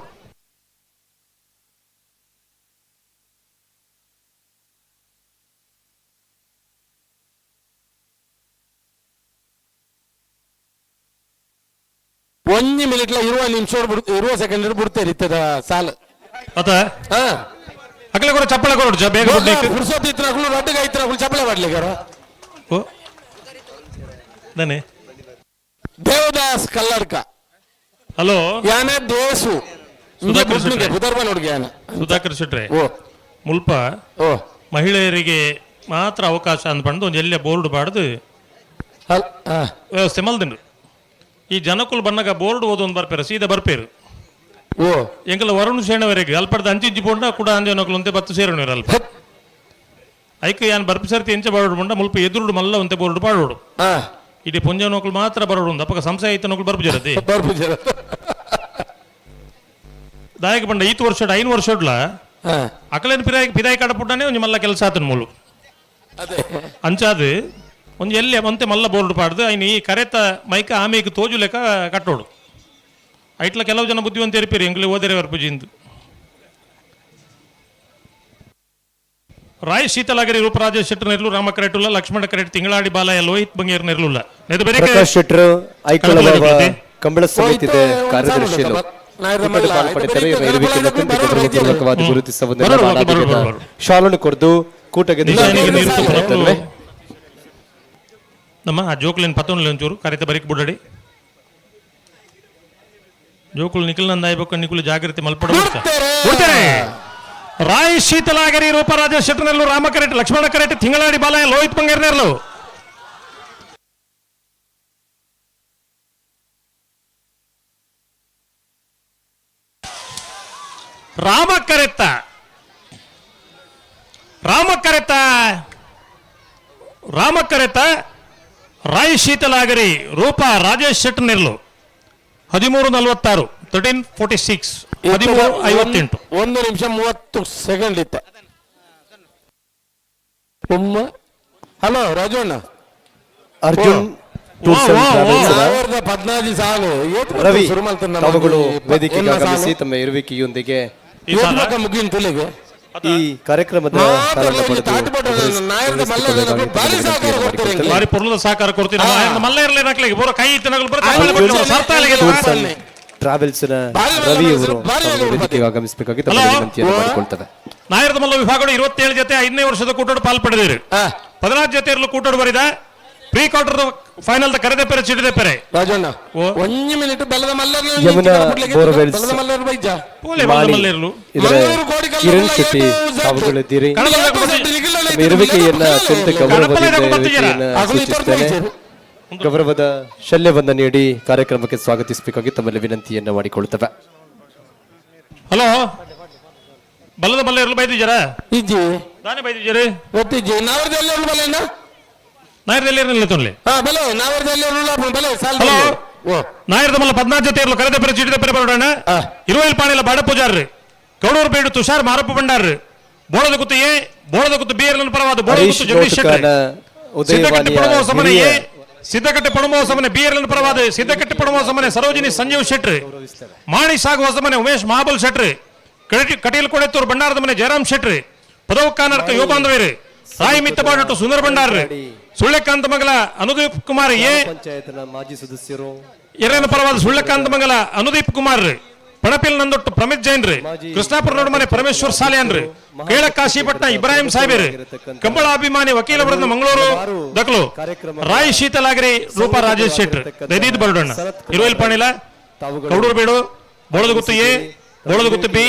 ಒಂಜಿ ಮಿನಿಟ್ಲ ಇರುವ ನಿಮಿಷ ಇರುವ ಸೆಕೆಂಡ್ ಬಿಡ್ತೇವೆ ಇತ್ತದ ಸಾಲು. ಅತ ಅಕಲೆ ಕೊರ ಚಪ್ಪಳ ಕೊರಡು ಜ ಬೇಗ ಬಿಡ್ಬೇಕು. ಪುರ್ಸೊತ್ತು ಇತ್ತಿನಕುಲು ರಡ್ಡುಗ ಇತ್ತಿನಕುಲು ಚಪ್ಪಳೆ ಮಾಡ್ಲಿಕ್ಕಾರ. ಓ ದನೆ ದೇವದಾಸ್ ಕಲ್ಲಡ್ಕ. ಹಲೋ ಯಾನೆ ದೇಸು ಸುಧಾಕರ್ ಶೆಟ್ರೆ. ಬುಧರ್ಮ ನೋಡ್ಗೆ ಯಾನೆ. ಸುಧಾಕರ್ ಶೆಟ್ರೆ, ಮುಲ್ಪ ಮಹಿಳೆಯರಿಗೆ ಮಾತ್ರ ಅವಕಾಶ ಅಂದ್ಪಂದು ಒಂಜಿ ಎಲ್ಲೆ ಬೋರ್ಡ್ ಬಾಡ್ದು ವ್ಯವಸ್ಥೆ ಮಲ್ದಿಂಡು. ಈ ಜನಕುಲು ಬನ್ನಗ ಬೋರ್ಡ್ ಓದೊಂದು ಬರ್ಪೇರು, ಸೀದಾ ಬರ್ಪೇರು. ಎಂಕಲ ವರುಣ್ ಸೇಣವರೆಗೆ ಅಲ್ಪಡ್ದ ಅಂಚಿಂಚಿ ಪೋಂಡ ಕೂಡ ಅಂಜನಕುಲು ಅಂತೆ ಬತ್ತು ಸೇರೋಣರು ಅಲ್ಪ. ಐಕ್ ಯಾನ್ ಬರ್ಪು ಸರ್ತಿ ಎಂಚ ಬಾಡೋಡು ಪಂಡ ಮುಲ್ಪ ಎದುರುಡು ಮಲ್ಲ ಒಂತೆ ಬೋರ್ಡ್ ಪಾಡೋಡು. ಇಡೀ ಪೊಂಜನೋಕುಲು ಮಾತ್ರ ಬರೋಡು ಉಂದು ಅಪಗ ಸಂಶಯ ಐತನೋಕುಲು ಬರ್ಪು ಜರತಿ. ಬರ್ಪು ಜರ. ದಾಯಕ ಪಂಡ ಈತ್ ವರ್ಷಡ್ 5 ವರ್ಷಡ್ಲ ಅಕಲೇನು ಪಿರಾಯಿ ಪಿರಾಯಿ ಕಡಪುಟ್ಟನೆ ಒಂಜಿ ಮಲ್ಲ ಕೆಲಸ ಆತನ ಮೂಲು. ಅಂಚಾದು ಒಂಜಿ ಎಲ್ಲೆ ಒಂತೆ ಮಲ್ಲ ಬೋರ್ಡ್ ಪಾಡ್ದು ಐನ್ ಈ ಕರೆತ ಮೈಕ ಆಮೇಕ್ ತೋಜು ಲೆಕ್ಕ ಕಟ್ಟೋಡು. ಐಟ್ಲ ಕೆಲವು ಜನ ಬುದ್ಧಿವಂತ ಇರ್ಪಿರಿ ಎಂಗ್ಲಿ ಓದರೆ ಬರ್ಪುಜಿಂದು. ರಾಯ್ ಶೀತಲಾಗರಿ ರೂಪರಾಜ ಶೆಟ್ಟರ್ ನೆರ್ಲು, ರಾಮ ಕರೆಟುಲ್ಲ, ಲಕ್ಷ್ಮಣ ಕರೆಟ್, ತಿಂಗಳಾಡಿ ಬಾಲಯ್ಯ, ಲೋಹಿತ್ ಬಂಗೇರ್ ನೆರ್ಲುಲ್ಲ. ನೆದು ಬೇರೆ ಪ್ರಕಾಶ್ ಶೆಟ್ಟರು ಐಕೊಳ ಕಂಬಳ ಸಮಿತಿದ ಕಾರ್ಯದರ್ಶಿಗಳು ಕೂಟದ ಪಾಲ್ಪಡೆದರೆ ಇವರ ಇರುವಿಕೆಯನ್ನು ಅತ್ಯಂತ ಗೌರವಪೂರ್ವಕವಾಗಿ ಗುರುತಿಸುವುದನ್ನು ಮಾನಾದಿಗದ ಶಾಲನ್ನು ಕೊರ್ದು ಕೂಟಕ್ಕೆ ನಮ್ಮ ಆ ಜೋಕ್ಲಿನ ಪತ್ತೊಂದು ಒಂಚೂರು ಕರೆತ ಬರಿಕ್ ಬುಡಡಿ ಜೋಕುಲು ನಿಖಿಲ್ ನಂದ ಆಯ್ಬೇಕು ನಿಖಿಲ್ ಜಾಗೃತಿ ಮಲ್ಪಡ ಬಿಡ್ತಾರೆ. ರಾಯ್ ಶೀತಲಾಗರಿ ರೂಪರಾಜ ಶೆಟ್ಟರ್ನೆಲ್ಲು, ರಾಮ ಕರೆಟ್, ಲಕ್ಷ್ಮಣ ಕರೆಟ್, ತಿಂಗಳಾಡಿ ಬಾಲಯ್ಯ, ಲೋಹಿತ್ ಬಂಗೇರ್ನೆರ್ಲು. ರಾಮ ಕರೆತ್ತ, ರಾಮ ಕರೆತ, ರಾಮ ಕರೆತ ರಾಯ್ ಶೀತಲಾಗರಿ ರೂಪ ರಾಜೇಶ್ ಶೆಟ್ಟರ್ನೆರ್ಲು 13:46 13:46 13:58 1 ನಿಮಿಷ 30 ಸೆಕೆಂಡ್ ಇತ್ತ. ಹಲೋ ರಾಜಣ್ಣ ಅರ್ಜುನ್ ಟೂರ್ಸ್ ಅಂಡ್ ಟ್ರಾವೆಲ್ಸ್ 14 ಸಾಲು ರವಿ ತಾವುಗಳು ವೇದಿಕೆಗೆ ಆಗಮಿಸಿ ತಮ್ಮ ಇರುವಿಕೆಯೊಂದಿಗೆ ಈ ಕಾರ್ಯಕ್ರಮದ ಬಾರಿ ಪೊರ್ಲದ ಸಹಕಾರ ಕೊಡ್ತೀನಿ ಮಲ್ಲ ಇರಲಿ ನಕ್ಲಿಗೆ ಬೋರ ಕೈ ಇತ್ತು ಟ್ರಾವೆಲ್ಸ್ ನ ರವಿ ಅವರು ವೇದಿಕೆಗೆ ಆಗಮಿಸಬೇಕಾಗಿ ತಮ್ಮ ವಿನಂತಿಯನ್ನು ಮಾಡಿಕೊಳ್ತವೆ. ನಾಯರದ ಮಲ್ಲ ವಿಭಾಗಗಳು 27 ಜೊತೆ 5ನೇ ವರ್ಷದ ಕೂಟೋಡು ಪಾಲ್ ಪಡೆದಿರಿ. 14 ಜೊತೆ ಇರಲು ಕೂಟೋಡು ಬರಿದ ಪ್ರೀ ಕ್ವಾರ್ಟರ್ ಫೈನಲ್ ಕರೆದೆ ಪೆರೆ ಚಿಡಿದೆ ಪೆರೆ. ರಾಜಣ್ಣ ಒಂಜಿ ಮಿನಿಟ್ ಬಲದ ಮಲ್ಲರ್ ಯಮುನಾ ಬೋರ್ವೆಲ್ಸ್ ಬಲದ ಮಲ್ಲರ್ ಬೈಜ ಮಾಣಿ ಇದರ ಕಿರಣ್ ಶೆಟ್ಟಿ ತಾವುಗಳಿದ್ದೀರಿ. ತಮ್ಮ ಇರುವಿಕೆಯನ್ನ ಅತ್ಯಂತ ಗೌರವದಿಂದ ಇರುವಿಕೆಯನ್ನ ಸೂಚಿಸುತ್ತೇನೆ. ಗೌರವದ ಶಲ್ಯವನ್ನ ನೀಡಿ ಕಾರ್ಯಕ್ರಮಕ್ಕೆ ಸ್ವಾಗತಿಸಬೇಕಾಗಿ ತಮ್ಮಲ್ಲಿ ವಿನಂತಿಯನ್ನ ಮಾಡಿಕೊಳ್ಳುತ್ತವೆ. ಹಲೋ ಬಲದ ಮಲ್ಲ ಇರಲು ಬೈದಿದ್ದೀರಾ? ಇಜ್ಜಿ ದಾನೆ ಬೈದಿದ್ದೀರಿ? ಗೊತ್ತಿಜ್ಜಿ ನಾವರ್ದಲ್ಲಿ ಬಲ ನಾಯರದಲ್ಲಿ ಇರಲಿಲ್ಲ ತೊನ್ಲೆ. ಬಲೆ ನಾವರ್ದಲ್ಲಿ ಬಲೆ ಸಾಲ್. ಹಲೋ ನಾಯರದ ಮಲ್ಲ 14 ಜೊತೆ ಇರಲು ಕರೆದ ಪೆರೆ ಚಿಡಿದ ಪೆರೆ ಬರೋಣ. ಇರುವೈಲ್ ಪಾಣಿಲ ಬಾಡ ಪೂಜಾರ್ರಿ, ಕೌಡೂರು ಬೇಡು ತುಷಾರ್ ಮಾರಪ್ಪ ಭಂಡಾರ್ರಿ, ಬೋಳದ ಗುತ್ತು ಎ, ಬೋಳದ ಗುತ್ತು ಬಿ ಎರ್ ಪರವಾದ ಬೋಳದ ಗುತ್ತು ಜಗದೀಶ್ ಶೆಟ್ಟಿ, ಸಿದ್ದಕಟ್ಟೆ ಪಡಮೋ ಸಮನೆ ಎ, ಸಿದ್ದಕಟ್ಟೆ ಪಡಮೋ ಸಮನೆ ಬಿ ಎರ್ ಪರವಾದ ಸಿದ್ದಕಟ್ಟೆ ಪಡಮೋ ಸಮನೆ ಸರೋಜಿನಿ ಸಂಜೀವ್ ಶೆಟ್ರಿ, ಮಾಣಿ ಸಾಗು ಹೊಸಮನೆ ಉಮೇಶ್ ಮಹಾಬಲ್ ಶೆಟ್ರಿ, ಕಟೀಲ್ ಕೊಡೆತ್ತೂರು ಭಂಡಾರದ ಮನೆ ಜಯರಾಮ್ ಶೆಟ್ರಿ, ಪದವಕ್ಕಾನರ್ಕ ಯೋಬಾಂಧವೇರಿ, ಸಾಯಿ ಮಿತ್ತಬಾಡಟ್ಟು ಸುಂದರ ಭಂಡಾರ್ರಿ, ಸುಳ್ಳೆಕಾಂತ ಮಂಗಲ ಅನುದೀಪ್ ಕುಮಾರ್ ಎ, ಪಂಚಾಯತ್ನ ಮಾಜಿ ಸದಸ್ಯರು ಎರಡನೇ ಪರವಾದ ಸುಳ್ಳೆಕಾಂತ ಮಂಗಲ ಅನುದೀಪ್ ಕುಮಾರ್ ರೀ, ಪಣಪಿಲ್ ನಂದೊಟ್ಟು ಪ್ರಮಿತ್ ಜೈನ್ ರೀ, ಕೃಷ್ಣಾಪುರ ನೋಡ್ ಮನೆ ಪರಮೇಶ್ವರ್ ಸಾಲಿಯಾನ್ ರೀ, ಕೇಳ ಕಾಶಿಪಟ್ನ ಇಬ್ರಾಹಿಂ ಸಾಹೇಬ್, ಕಂಬಳ ಅಭಿಮಾನಿ ವಕೀಲ ವೃಂದ ಮಂಗಳೂರು ದಕ್ಲು, ರಾಯ್ ಶೀತಲಾಗರಿ ರೂಪಾ ರಾಜೇಶ್ ಶೆಟ್ಟಿ, ದೈದೀದ್ ಬರಡಣ್ಣ, ಇರುವಲ್ ಪಾಣಿಲ, ಕೌಡೂರು ಬೇಡು, ಬೋಳದಗುತ್ತು ಎ, ಬೋಳದಗುತ್ತು ಬಿ,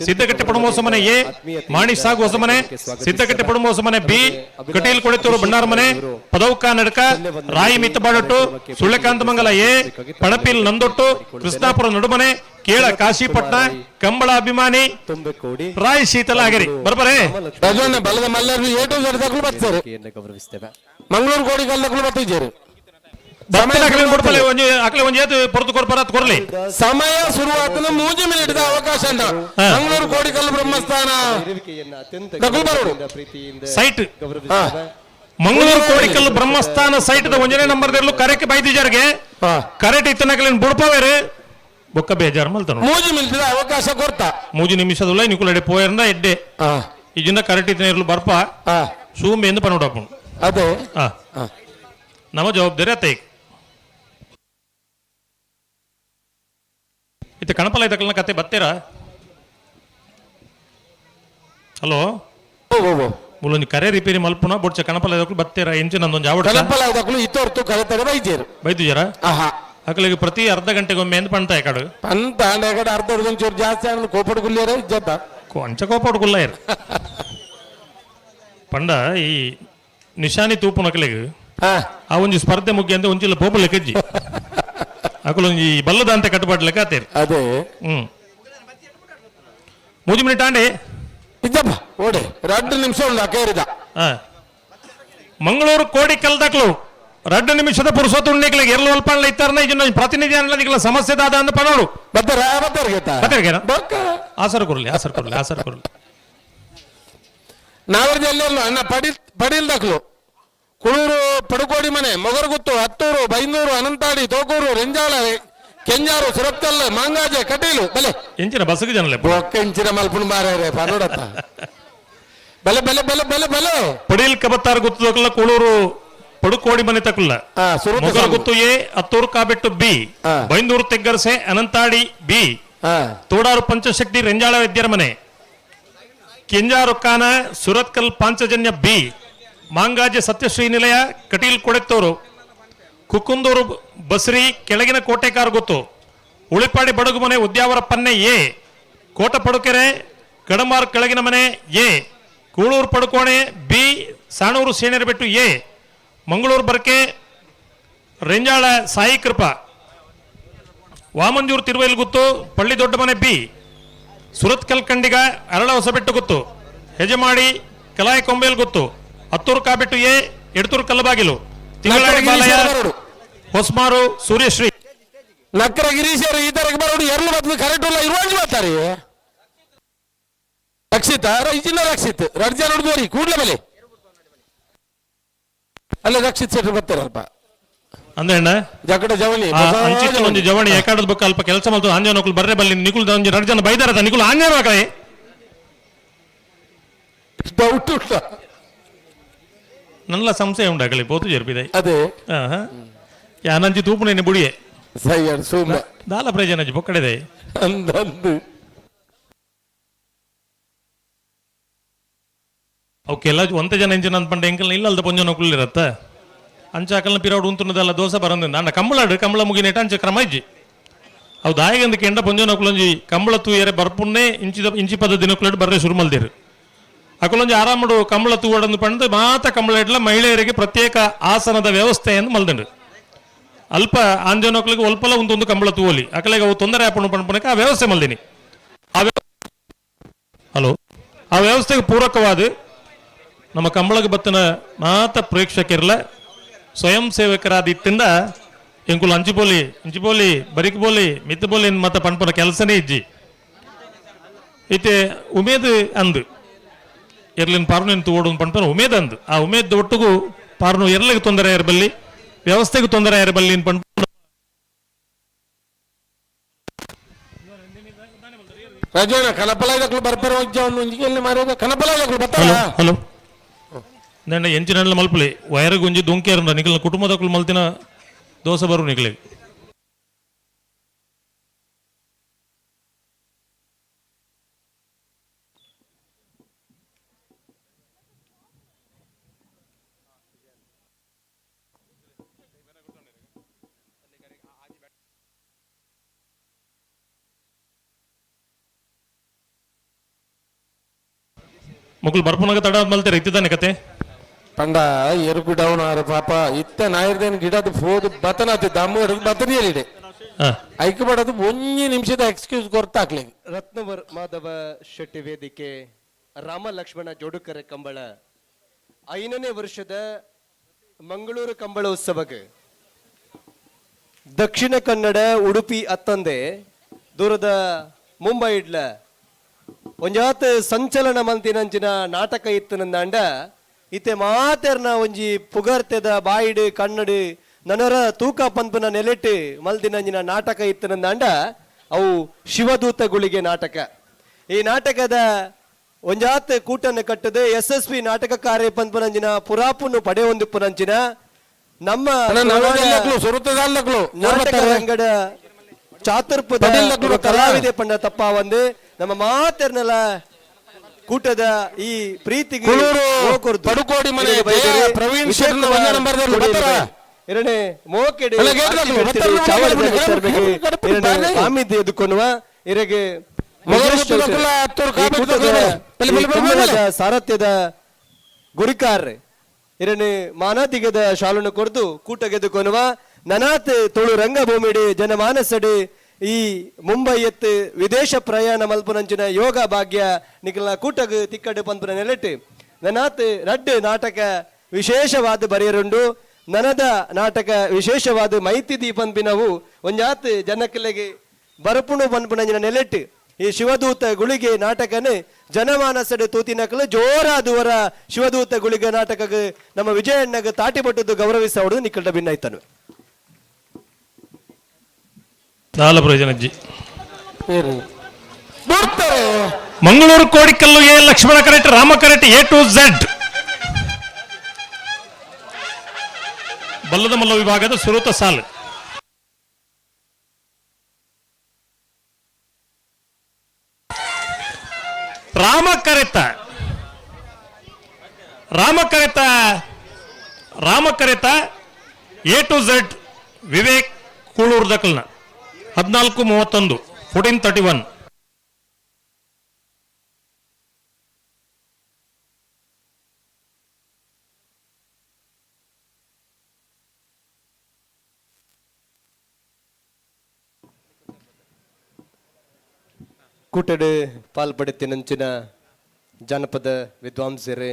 ಸಿದ್ದಕಟ್ಟೆ ಪಡುಮ ಹೊಸಮನೆ ಎ, ಮಾಣಿ ಸಾಗು ಹೊಸಮನೆ, ಸಿದ್ದಕಟ್ಟೆ ಪಡುಮ ಹೊಸಮನೆ ಬಿ, ಕಟೀಲ್ ಕೊಡೆತೂರು ಭಂಡಾರ ಮನೆ, ಪದೌಕ ನಡಕ, ರಾಯಿ ಮಿತ್ತಬಾಡೊಟ್ಟು, ಸುಳ್ಳೆಕಾಂತ ಮಂಗಲ ಎ, ಪಣಪಿಲ್ ನಂದೊಟ್ಟು, ಕೃಷ್ಣಾಪುರ ನಡುಮನೆ, ಕೇಳ ಕಾಶಿಪಟ್ನ, ಕಂಬಳ ಅಭಿಮಾನಿ, ರಾಯ್ ಶೀತಲ ಆಗರಿ ಬರ್ಬರೇ. ಬಲದ ಮಲ್ಲರು ಏಟು ಬರ್ತಾರೆ. ಗೌರವಿಸ್ತೇವೆ. ಮಂಗಳೂರು ಕೋಡಿಗಲ್ಲಕ್ಕೂ ಬರ್ತಿದ್ದೀರಿ. ಸಮಯ ಶುರುವಾತನ ಮೂಜಿ ಮಿನಿಟ್ ಅವಕಾಶ ಅಂತ ಮಂಗಳೂರು ಕೋಡಿಕಲ್ಲು ಬ್ರಹ್ಮಸ್ಥಾನ ಸೈಟ್ ಮಂಗಳೂರು ಕೋಡಿಕಲ್ಲು ಬ್ರಹ್ಮಸ್ಥಾನ ಸೈಟ್ ಒಂಜನೇ ನಂಬರ್ ದೆರ್ಲು ಕರೆಕ್ ಬೈದಿಜಾರ್ಗೆ ಕರೆಕ್ಟ್ ಇತ್ತನಕಲಿನ ಬುಡ್ಪವೇರು ಬೊಕ್ಕ ಬೇಜಾರು ಮಲ್ತನು. ಮೂಜಿ ಮಿನಿಟ್ ಅವಕಾಶ ಕೊರ್ತ ಮೂಜಿ ನಿಮಿಷದಲ್ಲ ನಿಕುಲಡೆ ಪೋಯರ್ನ ಎಡ್ಡೆ ಇಜಿನ ಕರೆಕ್ಟ್ ಇತ್ತನ ಇರ್ಲು ಬರ್ಪ ಸೂಂಬೆ ಎಂದು ಪನೋಡಪ್ಪು ಅದೇ ನಮ್ಮ ಜವಾಬ್ದಾರಿ ಅತ್ತ ಈಗ ಇತ್ತ ಕಣಪಲ ಇದ್ದಕ್ಕಲ್ನ ಕತೆ ಬತ್ತೀರಾ? ಹಲೋ, ಮೂಲೊಂಜಿ ಕರೆ ರಿಪೇರಿ ಮಲ್ಪುನ ಬೊಡ್ಚ ಕಣಪಲ ಇದಕ್ಕಲು ಬತ್ತೀರಾ? ಎಂಚಿನ ಒಂದೊಂದು ಜಾವಡ ಕಣಪಲ ಇದಕ್ಕಲು ಇತ್ತೊರ್ತು ಕರೆ ತಡೆ ಬೈಜೇರು ಬೈದಿಜಾರ ಅಕಲಿಗೆ ಪ್ರತಿ ಅರ್ಧ ಗಂಟೆಗೊಮ್ಮೆ ಎಂದು ಪಂತ ಎಕಡು ಪಂತ ಎಕಡೆ ಅರ್ಧ ಒಂಚೂರು ಜಾಸ್ತಿ ಆಂಡ್ ಕೋಪಡು ಗುಲ್ಲೇರ ಇಜ್ಜತ್ತ ಕೊಂಚ ಕೋಪಡು ಗುಲ್ಲಾಯರ್ ಪಂಡ ಈ ನಿಶಾನಿ ತೂಪು ನಕಲಿಗೆ ಆ ಒಂಜಿ ಸ್ಪರ್ಧೆ ಮುಗ್ಗಿ ಅಂತ ಒಂಚಿಲ್ಲ ಪೋಪು ಲೆಕ್ಕಜ್ಜಿ ಅಕಲೊಂಜಿ ಬಲ್ಲದ ಅಂತ ಕಟ್ಟುಪಾಡು ಲೆಕ್ಕ ಆತೇರಿ ಅದೇ. ಮೂಜಿ ಮಿನಿಟ್ ಆಂಡೆ ಇದ್ದಪ್ಪ ಓಡೆ 2 ನಿಮಿಷ ಉಂಡು ಅಕೇರಿದ. ಮಂಗಳೂರು ಕೋಡಿ ಕಲ್ದಕ್ಲು 2 ನಿಮಿಷದ ಪುರುಷೋತ್ತು ಉಣ್ಣಿಕ್ಲಿಗೆ ಎರಲು ಅಲ್ಪಾಣ್ಲ ಇತ್ತಾರನ ಇದನ್ನ ಪ್ರತಿನಿಧಿ ಅನ್ಲದಿಕ್ಲ ಸಮಸ್ಯೆ ದಾದ ಅಂತ ಪನೋಡು ಬತ್ತರ ಆಸರ್ ಕೊರ್ಲಿ ಆಸರ್ ಕೊರ್ಲಿ ಆಸರ್ ಕೊರ್ಲಿ. ನಾವರ್ಜಲ್ಲಿ ಅಣ್ಣ ಪಡಿಲ್ದಕ್ಲು ಕುಳೂರು ಪಡುಕೋಡಿ ಮನೆ ಮೊಗರಗುತ್ತು ಹತ್ತೂರು ಬೈಂದೂರು ಅನಂತಾಡಿ ತೋಕೂರು ರೆಂಜಾಳ ಕೆಂಜಾರು ಸುರತ್ಕಲ್ ಮಾಂಗಾಜೆ ಕಟೀಲು ಬಲೆ ಎಂಚಿನ ಬಸ್ಗೆ ಜನಲೆ ಬೊಕ್ಕ ಎಂಚಿನ ಮಲ್ಪುಣ ಮಾರೇ ಪನೋಡತ್ತ ಬಲೆ ಬಲೆ ಬಲೆ ಬಲೆ ಬಲೆ. ಪಡೀಲ್ ಕಬತ್ತಾರ್ ಗುತ್ತದಕ್ಲ ಕುಳೂರು ಪಡುಕೋಡಿ ಮನೆ ತಕುಲ್ಲ Mogaraguttu A, Attur Kabettu B, Byndoor Teggarse Anantadi B, Todaru Panchashakti Renjala ವೈದ್ಯರ ಮನೆ, ಕೆಂಜಾರು ಕಾನ ಸುರತ್ಕಲ್ ಪಾಂಚಜನ್ಯ ಬಿ, ಮಾಂಗಾಜೆ ಸತ್ಯಶ್ರೀ ನಿಲಯ ಕಟೀಲ್ ಕೊಡೆತ್ತೂರು, ಕುಕ್ಕುಂದೂರು ಬಸ್ರಿ ಕೆಳಗಿನ ಕೋಟೆಕಾರ್ ಗುತ್ತು, ಉಳಿಪಾಡಿ ಬಡಗುಮನೆ ಉದ್ಯಾವರ ಪನ್ನೆ ಎ, ಕೋಟ ಪಡುಕೆರೆ ಕಡಮಾರ್ ಕೆಳಗಿನ ಮನೆ ಎ, ಕೂಳೂರು ಪಡುಕೋಣೆ ಬಿ, ಸಾಣೂರು ಸೇಣೆರಬೆಟ್ಟು ಎ, ಮಂಗಳೂರು ಬರ್ಕೆ ರೆಂಜಾಳ ಸಾಯಿ ಕೃಪಾ, ವಾಮಂಜೂರು ತಿರುವೈಲ್ಗುತ್ತು ಪಳ್ಳಿ ದೊಡ್ಡ ಮನೆ ಬಿ, ಸುರತ್ಕಲ್ ಕಂಡಿಗ ಅರಳ ಹೊಸಬೆಟ್ಟು ಗುತ್ತು, ಹೆಜಮಾಡಿ ಕಲಾಯ ಕೊಂಬೇಲ್ ಗುತ್ತು, ಹತ್ತೂರು ಕಾಬೆಟ್ಟು ಎ, ಎಡತೂರು ಕಲ್ಲಬಾಗಿಲು, ತಿಂಗಳಾಡಿ ಬಾಲಯ್ಯ, ಹೊಸ್ಮಾರು ಸೂರ್ಯಶ್ರೀ. ನಕ್ಕರ ಗಿರೀಶರು ಈ ತರಕ್ಕೆ ಬರೋಡು ಎರಡು ಬದಲು ಕರೆಕ್ಟ್ ಇಲ್ಲ ಇರುವಂಜಿ ಬರ್ತಾರೆ. ರಕ್ಷಿತ ಇಜಿನ ರಕ್ಷಿತ್ ಎರಡು ಜನ ಹುಡುಗರಿ ಕೂಡ್ಲೆ ಮೇಲೆ ಅಲ್ಲ ರಕ್ಷಿತ್ ಶೆಟ್ರು ಬರ್ತಾರಲ್ಪ ಅಂದ್ರೆ ಅಣ್ಣ ಜಕಟ ಜವಳಿ ಅಂಚಿತ್ತು ಒಂಜಿ ಜವಣಿ ಏಕಾಡದ ಬೊಕ್ಕ ಅಲ್ಪ ಕೆಲಸ ಮಲ್ತು ಆಂಜನ ನಕುಲು ಬರ್ರೆ ಬಲ್ಲಿ ನಿಕುಲ್ ಒಂಜಿ ಎರಡು ಜನ ಬೈದಾರ ನಿಕುಲ್ ಆಂಜನ ಕಡೆ ಡೌಟ್ ಉಂಟ ನನ್ನ ಸಂಶಯ ಉಂಟು ಅಗಲಿ ಪೋತು ಜರ್ಪಿದೆ ಅದೇ ಯಾನಂಚಿ ತೂಪುನೇನೆ ಬುಡಿಯೆ ಸೈ ಸೂಮ ದಾಲ ಪ್ರಯೋಜನ ಬೊಕ್ಕಡೆದೆ ಅಂದಂದು ಅವಕ್ಕೆಲ್ಲ ಒಂತೆ ಜನ ಇಂಚಿನ ಅಂದ್ಪಂಡ ಎಂಕಲ್ನ ಇಲ್ಲ ಅಲ್ದ ಪೊಂಜನ ಇರತ್ತ ಅಂಚ ಅಕಲ್ನ ಪಿರವಡು ಉಂತುನದಲ್ಲ ದೋಸೆ ಬರಂದಿಂದ ಅಂಡ ಕಂಬಳಾಡು ಕಂಬಳ ಮುಗಿನೇಟ ಅಂಚ ಕ್ರಮ ಇಜ್ಜಿ ಅವು ದಾಯಗಂದ ಕೆಂಡ ಪೊಂಜನ ಕುಲಂಜಿ ಕಂಬಳ ತೂಯರೆ ಬರ್ಪುನ್ನೇ ಇಂಚಿದ ಇಂಚಿ ಪದ ದಿನಕುಲಡು ಬರ್ರೆ ಶುರು ಮಲ್ದಿರು ಅಕುಲೊಂಜಿ ಆರಾಮಡು ಕಂಬಳ ತೂವಡಂದು ಪಂಡು ಮಾತ ಕಂಬಳ ಇಡ್ಲ ಮಹಿಳೆಯರಿಗೆ ಪ್ರತ್ಯೇಕ ಆಸನದ ವ್ಯವಸ್ಥೆಯನ್ನು ಮಲ್ದಂಡು ಅಲ್ಪ ಆಂಜನೋಕ್ಲಿಗೆ ಒಲ್ಪಲ ಒಂದೊಂದು ಕಂಬಳ ತೂವಲಿ ಅಕಲಿಗೆ ಅವು ತೊಂದರೆ ಆಪಣು ಪಣಪಣಕ್ಕೆ ಆ ವ್ಯವಸ್ಥೆ ಮಲ್ದಿನಿ. ಹಲೋ, ಆ ವ್ಯವಸ್ಥೆಗೆ ಪೂರಕವಾದ ನಮ್ಮ ಕಂಬಳಗ ಬತ್ತನ ಮಾತ ಪ್ರೇಕ್ಷಕರ್ಲ ಸ್ವಯಂ ಸೇವಕರಾದಿತ್ತಿಂದ ಎಂಕುಲು ಅಂಚಿಬೋಲಿ ಇಂಚಿಬೋಲಿ ಬರಿಕ್ ಬೋಲಿ ಮಿತ್ತು ಬೋಲಿ ಮತ್ತ ಪಣ್ಪನ ಕೆಲಸನೇ ಇಜ್ಜಿ. ಇತ್ತೆ ಉಮೇದ್ ಅಂದು ಎರ್ಲಿನ ಪಾರ್ನು ತೂವಡು ಪಣ್ಪನ ಉಮೇದ್ ಅಂದು ಆ ಉಮೇದ್ ಒಟ್ಟಿಗೂ ಪಾರ್ನು ಎರ್ಲಿಗೆ ತೊಂದರೆ ಇರಬಲ್ಲಿ ವ್ಯವಸ್ಥೆಗೆ ತೊಂದರೆ ಇರಬಲ್ಲಿ ಪಣ್ಪ ರಜೋಣ ಕನಪಲ ಬರ್ಪರ ಮಾರೇದ ಕನಪಲ ಬರ್ತಾರ. ಹಲೋ, ನನ್ನ ಎಂಚಿನಲ್ಲ ಮಲ್ಪುಲಿ ವೈರ್ ಗುಂಜಿ ದುಂಕೇರುಂಡ ನಿಕಲ್ನ ಕುಟುಂಬದಕ್ಕಲು ಮಲ್ತಿನ ದೋಸೆ ಬರು ನಿಕಲಿ. ಮೊಗಲು ಬರ್ಪುನಾಗ ತಡ ಮಲ್ತೆ ಇತ್ತಿದ್ದಾನೆ ಕತೆ ಪಂಡ ಎರುಕು ಡೌನ್ ಆರು ಪಾಪ ಇತ್ತ ನಾಯಿರ್ದೇನು ಗಿಡದ ಫೋದು ಬತನಾತಿ ದಮ್ಮು ಬತನಿಯಲ್ಲಿಡೆ ಐಕ್ ಬಡದು ಒಂಜಿ ನಿಮಿಷದ ಎಕ್ಸ್ಕ್ಯೂಸ್ ಕೊರ್ತಾಕ್ಲಿ. ರತ್ನವರ್ ಮಾಧವ ಶೆಟ್ಟಿ ವೇದಿಕೆ ರಾಮ ಲಕ್ಷ್ಮಣ ಜೋಡುಕರೆ ಕಂಬಳ 5ನೇ ವರ್ಷದ ಮಂಗಳೂರು ಕಂಬಳ ಉತ್ಸವಕ್ಕೆ ದಕ್ಷಿಣ ಕನ್ನಡ ಉಡುಪಿ ಅತ್ತಂದೆ ದೂರದ ಮುಂಬೈ ಇಡ್ಲ ಒಂಜಾತ್ ಸಂಚಲನ ಮಂತಿನಂಚಿನ ನಾಟಕ ಇತ್ತು ನಂದಾಂಡ ಇತ್ತೆ ಮಾತೆರ್ನ ಒಂಜಿ ಪುಗರ್ತೆದ ಬಾಯಿಡು ಕನ್ನಡು ನನರ ತೂಕ ಪಂಪುನ ನೆಲೆಟ್ಟು ಮಲ್ದಿನಂಚಿನ ನಾಟಕ ಇತ್ತು ನಂದಾಂಡ ಅವು ಶಿವದೂತ ಗುಳಿಗೆ ನಾಟಕ. ಈ ನಾಟಕದ ಒಂಜಾತ್ ಕೂಟನ್ನು ಕಟ್ಟದೆ ಯಶಸ್ವಿ ನಾಟಕಕಾರ್ಯ ಪಂಪುನಂಚಿನ ಪುರಾಪುನ್ನು ಪಡೆಯೊಂದಿಪ್ಪುನಂಚಿನ ನಮ್ಮ ನಾಟಕ ರಂಗದ ಚಾತುರ್ಪದ ಕಲಾವಿದೆ ಪಂಡ ತಪ್ಪ ಒಂದು ನಮ್ಮ ಮಾತೆರ್ನೆಲ್ಲ ಕೂಟದ ಈ ಪ್ರೀತಿಗೆ ಎರಡನೇ ಮೋಕೆಡೆ ಎದುಕೊನುವ ಇರೆಗೆ ಸಾರಥ್ಯದ ಗುರಿಕಾರ್ ಎರಡನೇ ಮಾನಾತಿಗದ ಶಾಲನ್ನು ಕೊರ್ದು ಕೂಟಗೆದುಕೊನುವ ನನಾತ್ ತುಳು ರಂಗಭೂಮಿಡಿ ಜನಮಾನಸಡಿ ಈ ಮುಂಬೈ ಎತ್ತು ವಿದೇಶ ಪ್ರಯಾಣ ಮಲ್ಪುನಂಚಿನ ಯೋಗ ಭಾಗ್ಯ ನಿಖಲ ಕೂಟಗ್ ತಿಕ್ಕಡು ಪಂಪುನ ನೆಲೆಟ್ಟು ನನಾತ್ ರಡ್ಡು ನಾಟಕ ವಿಶೇಷವಾದ ಬರೆಯರುಂಡು. ನನದ ನಾಟಕ ವಿಶೇಷವಾದ ಮೈತಿ ದೀಪನ್ಪಿನವು ಒಂಜಾತ್ ಜನಕ್ಲೆಗೆ ಬರಪುಣು ಪನ್ಪುನಂಚಿನ ನೆಲೆಟ್ಟು ಈ ಶಿವದೂತ ಗುಳಿಗೆ ನಾಟಕನೇ ಜನಮಾನಸಡೆ ತೂತಿನಕಲು ಜೋರಾದುವರ ಶಿವದೂತ ಗುಳಿಗೆ ನಾಟಕಕ್ಕೆ ನಮ್ಮ ವಿಜಯಣ್ಣಗ ತಾಟಿ ಪಟ್ಟದ್ದು ಗೌರವಿಸವಡು ನಿಕ್ಕಲ್ಟ ಭಿನ್ನಾಯ್ತಾನು. ದಾಲ ಪ್ರಯೋಜನ ಅಜ್ಜಿ. Mangaluru Kodikallu A Lakshmana Karate Rama Karate A to Z ಬಲ್ಲದ ಮಲ್ಲ ವಿಭಾಗದ ಸುರತ ಸಾಲು. Rama ಕರೆತ Rama ಕರೆತ Rama ಕರೆತ A to Z Vivek Kulur ದಕಲ್ನ 14:31 14:31. ಕೂಟಡು ಪಾಲ್ಪಡುತ್ತಿನಂಚಿನ ಜಾನಪದ ವಿದ್ವಾಂಸರು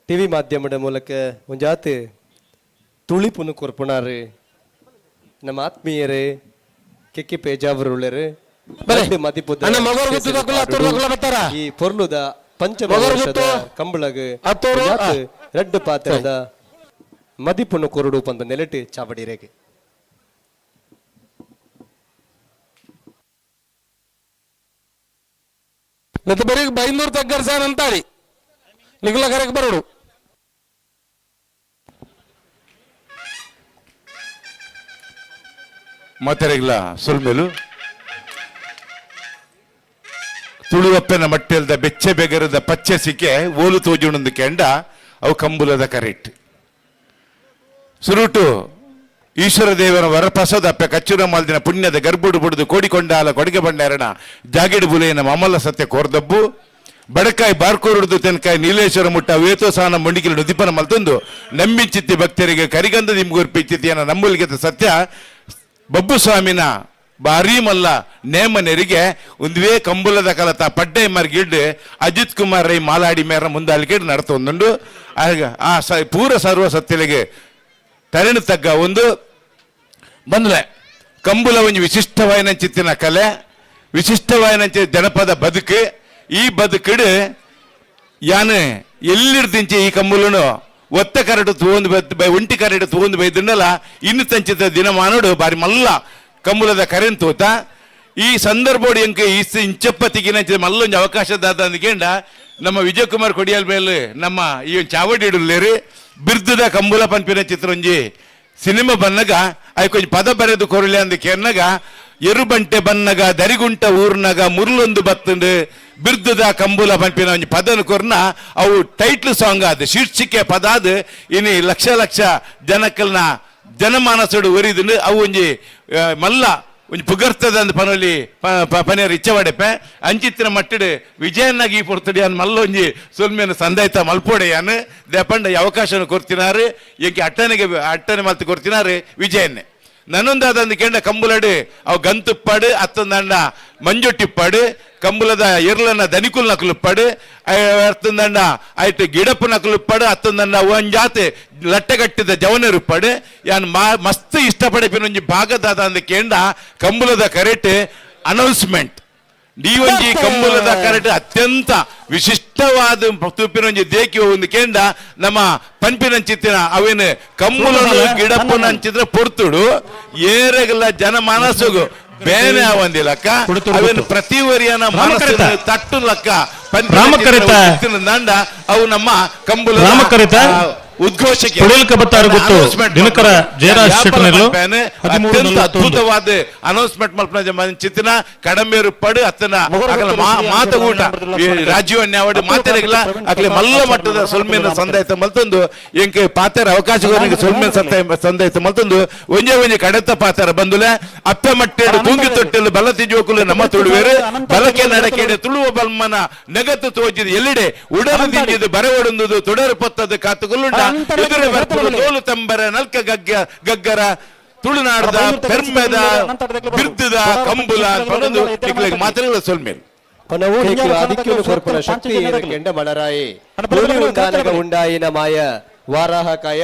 ಟಿವಿ ಮಾಧ್ಯಮದ ಮೂಲಕ ಒಂಜಾತಿ ತುಳಿಪುನು ಕೊರ್ಪುಣಾರು ನಮ್ಮ ಆತ್ಮೀಯರೇ ಕೆಕ್ಕೆ ಪೇಜಾವರು ಉಳ್ಳರು ಈ ಪೊರ್ಲುದ ಪಂಚಮ ವರ್ಷದ ಕಂಬಳಗ್ ರಡ್ಡು ಪಾತ್ರದ ಮದಿಪುನು ಕೊರಡು ಪಂದ ನೆಲೆಟ್ಟು ಚಾವಡಿ ರೇಗೆ. ಮತ್ತೆ ಬರೀ ಬೈಂದೂರು ತಗ್ಗರ್ಸಾನ್ ಅಂತಾಡಿ ನಿಖಲ ಕರೆಕ್ ಬರೋಡು. ಮತೆರೆಗ್ಲ ಸುಲ್ಮೇಲು ತುಳುವಪ್ಪನ ಮಟ್ಟೆಲ್ದ ಬೆಚ್ಚೆ ಬೆಗರದ ಪಚ್ಚೆ ಸಿಕ್ಕೆ ಓಲು ತೋಜುಣಂದು ಕೆಂಡ ಅವು ಕಂಬುಲದ ಕರೆಕ್ಟ್ ಸುರುಟು ಈಶ್ವರ ದೇವರ ವರಪ್ರಸಾದ ಅಪ್ಪೆ ಕಚ್ಚುರ ಮಾಲ್ದಿನ ಪುಣ್ಯದ ಗರ್ಭುಡು ಬುಡುದು ಕೋಡಿಕೊಂಡಾಲ ಕೊಡಗೆ ಬಂಡಾರಣ ಜಾಗಿಡು ಬುಲೆಯನ ಮಾಮಲ್ಲ ಸತ್ಯ ಕೋರ್ದಬ್ಬು ಬಡಕಾಯಿ ಬಾರ್ಕೋರುಡ್ದು ತೆನ್ಕಾಯಿ ನೀಲೇಶ್ವರ ಮುಟ್ಟ ವೇತೋಸಾನ ಮುಂಡಿಕೆಲು ನುದಿಪನ ಮಲ್ತೊಂದು ನಂಬಿಂಚಿತ್ತಿ ಭಕ್ತರಿಗೆ ಕರಿಗಂಧ ನಿಮ್ಗೂರ್ಪಿಚ್ಚಿತ್ತಿಯನ ನಂಬುಲಿಗೆ ಸತ್ಯ ಬಬ್ಬು ಸ್ವಾಮಿನ ಭಾರೀ ಮಲ್ಲ ನೇಮನೆರಿಗೆ ಒಂದುವೇ ಕಂಬುಲದ ಕಲತ ಪಡ್ಡೆ ಮರ್ಗಿಡ್ ಅಜಿತ್ ಕುಮಾರ್ ರೈ ಮಾಲಾಡಿ ಮೇರ ಮುಂದಾಳಿಕೆ ನಡತೊಂದುಂಡು. ಆ ಪೂರ ಸರ್ವ ಸತ್ಯಲಿಗೆ ತರಣು ತಗ್ಗ ಒಂದು ಬಂದ್ರೆ ಕಂಬುಲ ಒಂದು ವಿಶಿಷ್ಟವಾಯಿನಂಚಿತ್ತಿನ ಕಲೆ ವಿಶಿಷ್ಟವಾಯಿನಂಚಿ ಜನಪದ ಬದುಕು. ಈ ಬದುಕಿಡು ಯಾನು ಎಲ್ಲಿರ್ದಿಂಚೆ ಈ ಕಂಬುಲನು ಒತ್ತ ಕರಡು ತೂಂದು ಒಂಟಿ ಕರಡು ತೂಂದು ಬೈದನ್ನಲ್ಲ ಇನ್ನು ತಂಚಿತ ದಿನಮಾನೋಡು ಬಾರಿ ಮಲ್ಲ ಕಂಬುಲದ ಕರೆನ್ ತೂತ. ಈ ಸಂದರ್ಭೋಡು ಎಂಕ ಈ ಇಂಚಪ್ಪತ್ತಿಗಿನ ಮಲ್ಲೊಂದು ಅವಕಾಶ ದಾದ ನಮ್ಮ ವಿಜಯಕುಮಾರ್ ಕೊಡಿಯಲ್ ಮೇಲೆ ನಮ್ಮ ಈ ಒಂದು ಚಾವಡಿ ಇಡಲೇರಿ ಬಿರ್ದದ ಕಂಬುಲ ಪನ್ಪಿನ ಚಿತ್ರಂಜಿ ಸಿನಿಮಾ ಬನ್ನಗ ಅಯ್ ಕೊಂಚ ಪದ ಬರೆದು ಕೊರಲೆ ಅಂದ ಕೆನ್ನಗ ಎರುಬಂಟೆ ಬನ್ನಗ ದರಿಗುಂಟ ಊರ್ನಗ ಮುರ್ಲೊಂದು ಬತ್ತಂಡು ಬಿರ್ದದ ಕಂಬುಲ ಪನ್ಪಿನ ಒಂಜಿ ಪದನ ಕೊರ್ನ ಅವು ಟೈಟ್ಲ್ ಸಾಂಗ್ ಆದ ಶೀರ್ಷಿಕೆ ಪದ ಅದು ಇನಿ ಲಕ್ಷ ಲಕ್ಷ ಜನಕ್ಕಲ್ನ ಜನಮಾನಸಡು ಒರಿದು ಅವು ಒಂಜಿ ಮಲ್ಲ ಒಂಜಿ ಪುಗರ್ತದ ಪನೊಲಿ ಪನೇರ್ ಇಚ್ಛೆ ಅಂಚಿತ್ತಿನ ಮಟ್ಟಿಡು ವಿಜಯನ್ನಾಗಿ ಪೊರ್ತುಡಿ ಅನ್ ಮಲ್ಲೊಂಜಿ ಸೊಲ್ಮೆನ ಸಂದಾಯ್ತ ಮಲ್ಪೋಡೆ ಯಾನ್ ದೆಪಂಡ ಈ ಅವಕಾಶನ ಕೊರ್ತಿನಾರು ಎಂಕೆ ಅಟ್ಟನೆಗೆ ಅಟ್ಟನೆ ಮಲ್ತು ಕೊರ್ತಿನಾರು ವಿಜಯನ್ನೇ ನನ್ನೊಂದಾದಂದು ಕೆಂಡ ಕಂಬುಲಡು ಅವು ಗಂತುಪ್ಪಾಡು ಅತ್ತಂದಂಡ ಮಂಜೊಟ್ಟಿಪ್ಪಾಡು ಕಂಬುಲದ ಎರ್ಲನ ದನಿಕುಲ್ ನಕಲುಪ್ಪಾಡು ಅತ್ತಂದಂಡ ಆಯ್ತು ಗಿಡಪ್ಪು ನಕಲುಪ್ಪಾಡು ಅತ್ತಂದಂಡ ಒಂಜಾತೆ ಲಟ್ಟೆಗಟ್ಟಿದ ಜವನರುಪ್ಪಾಡು ಯಾನ್ ಮಸ್ತ್ ಇಷ್ಟಪಡೆ ಒಂಜಿ ಭಾಗದಾದ ಅಂದ ಕೇಂಡ ಕಂಬುಲದ ಕರೆಕ್ಟ್ ಅನೌನ್ಸ್ಮೆಂಟ್ ನೀವೊಂಜಿ ಕಂಬುಲದ ಕರೆಕ್ಟ್ ಅತ್ಯಂತ ವಿಶಿಷ್ಟವಾದ ತುಪ್ಪಿನೊಂಜಿ ದೇಕಿ ಒಂದು ಕೇಂಡ ನಮ್ಮ ಪಂಪಿನಂಚಿತ್ತಿನ ಅವೇನು ಕಂಬುಲನು ಗಿಡಪ್ಪನಂಚಿದ್ರ ಪೊರ್ತುಡು ಏರೆಗಲ್ಲ ಜನ ಮನಸ್ಸುಗು ಬೇನೆ ಆವಂದಿಲಕ್ಕ ಅವೇನು ಪ್ರತಿ ವರಿಯನ ಮನಸ್ಸು ತಟ್ಟು ಲಕ್ಕ ದಂಡ ಅವು ನಮ್ಮ ಕಂಬುಲ ಉದ್ಘೋಷಕ್ಕೆ ದಿನಕರ ಜಯರಾಜ್ ಅತ್ಯಂತ ಅದ್ಭುತವಾದ ಅನೌನ್ಸ್ಮೆಂಟ್ ಮಲ್ಪನ ಚಿತ್ತಿನ ಕಡಂಬೇರು ಪಡು ಅತ್ತನ ಮಾತಗೂಟ ರಾಜೀವ್ ಅನ್ಯಾವಡು ಮಾತೆರೆಗಿಲ್ಲ ಅಕ್ಲೆ ಮಲ್ಲ ಮಟ್ಟದ ಸೊಲ್ಮೆನ ಸಂದಾಯ್ತ ಮಲ್ತೊಂದು ಎಂಕೆ ಪಾತೆರ ಅವಕಾಶ ಸೊಲ್ಮೆನ ಸಂದಾಯ್ತ ಮಲ್ತೊಂದು ಒಂಜೆ ಒಂಜೆ ಕಡೆತ ಪಾತೆರ ಬಂದುಲೆ ಅಪ್ಪೆ ಮಟ್ಟೆಡು ತೂಂಗಿ ತೊಟ್ಟೆಲು ಬಲ ತಿಜೋಕುಲು ನಮ್ಮ ತುಳುವೇರು ಬಲಕೆ ನಡಕೆಡೆ ತುಳುವ ಬಲ್ಮನ ನೆಗತ್ತು ತೋಜಿದ ಎಲ್ಲಿಡೆ ಉಡಲು ದಿಂಜಿದು ಬರೆ ಒಡಂದುದು ತೊಡರು ಪೊತ್ತದು ಕಾತುಗೊಳ್ಳುಂಡ ಎದುರು ಬರ್ಪುಡು ತೋಲು ತಂಬರ ನಲ್ಕ ಗಗ್ಗ ಗಗ್ಗರ ತುಳುನಾಡದ ಪೆರ್ಮೆದ ಬಿರ್ದದ ಕಂಬುಲ ಪನೊಂದು ನಿಕ್ಲೆಗ್ ಮಾತೆರೆಗ್ಲ ಸೊಲ್ಮೆಲು ಆಧಿಕ್ಯನು ಕೊರ್ಪುನ ಶಕ್ತಿ ಕೆಂಡ ಮಣರಾಯಿ ಉಂಡಾನಗ ಉಂಡಾಯಿನ ಮಾಯ ವಾರಾಹಕಾಯ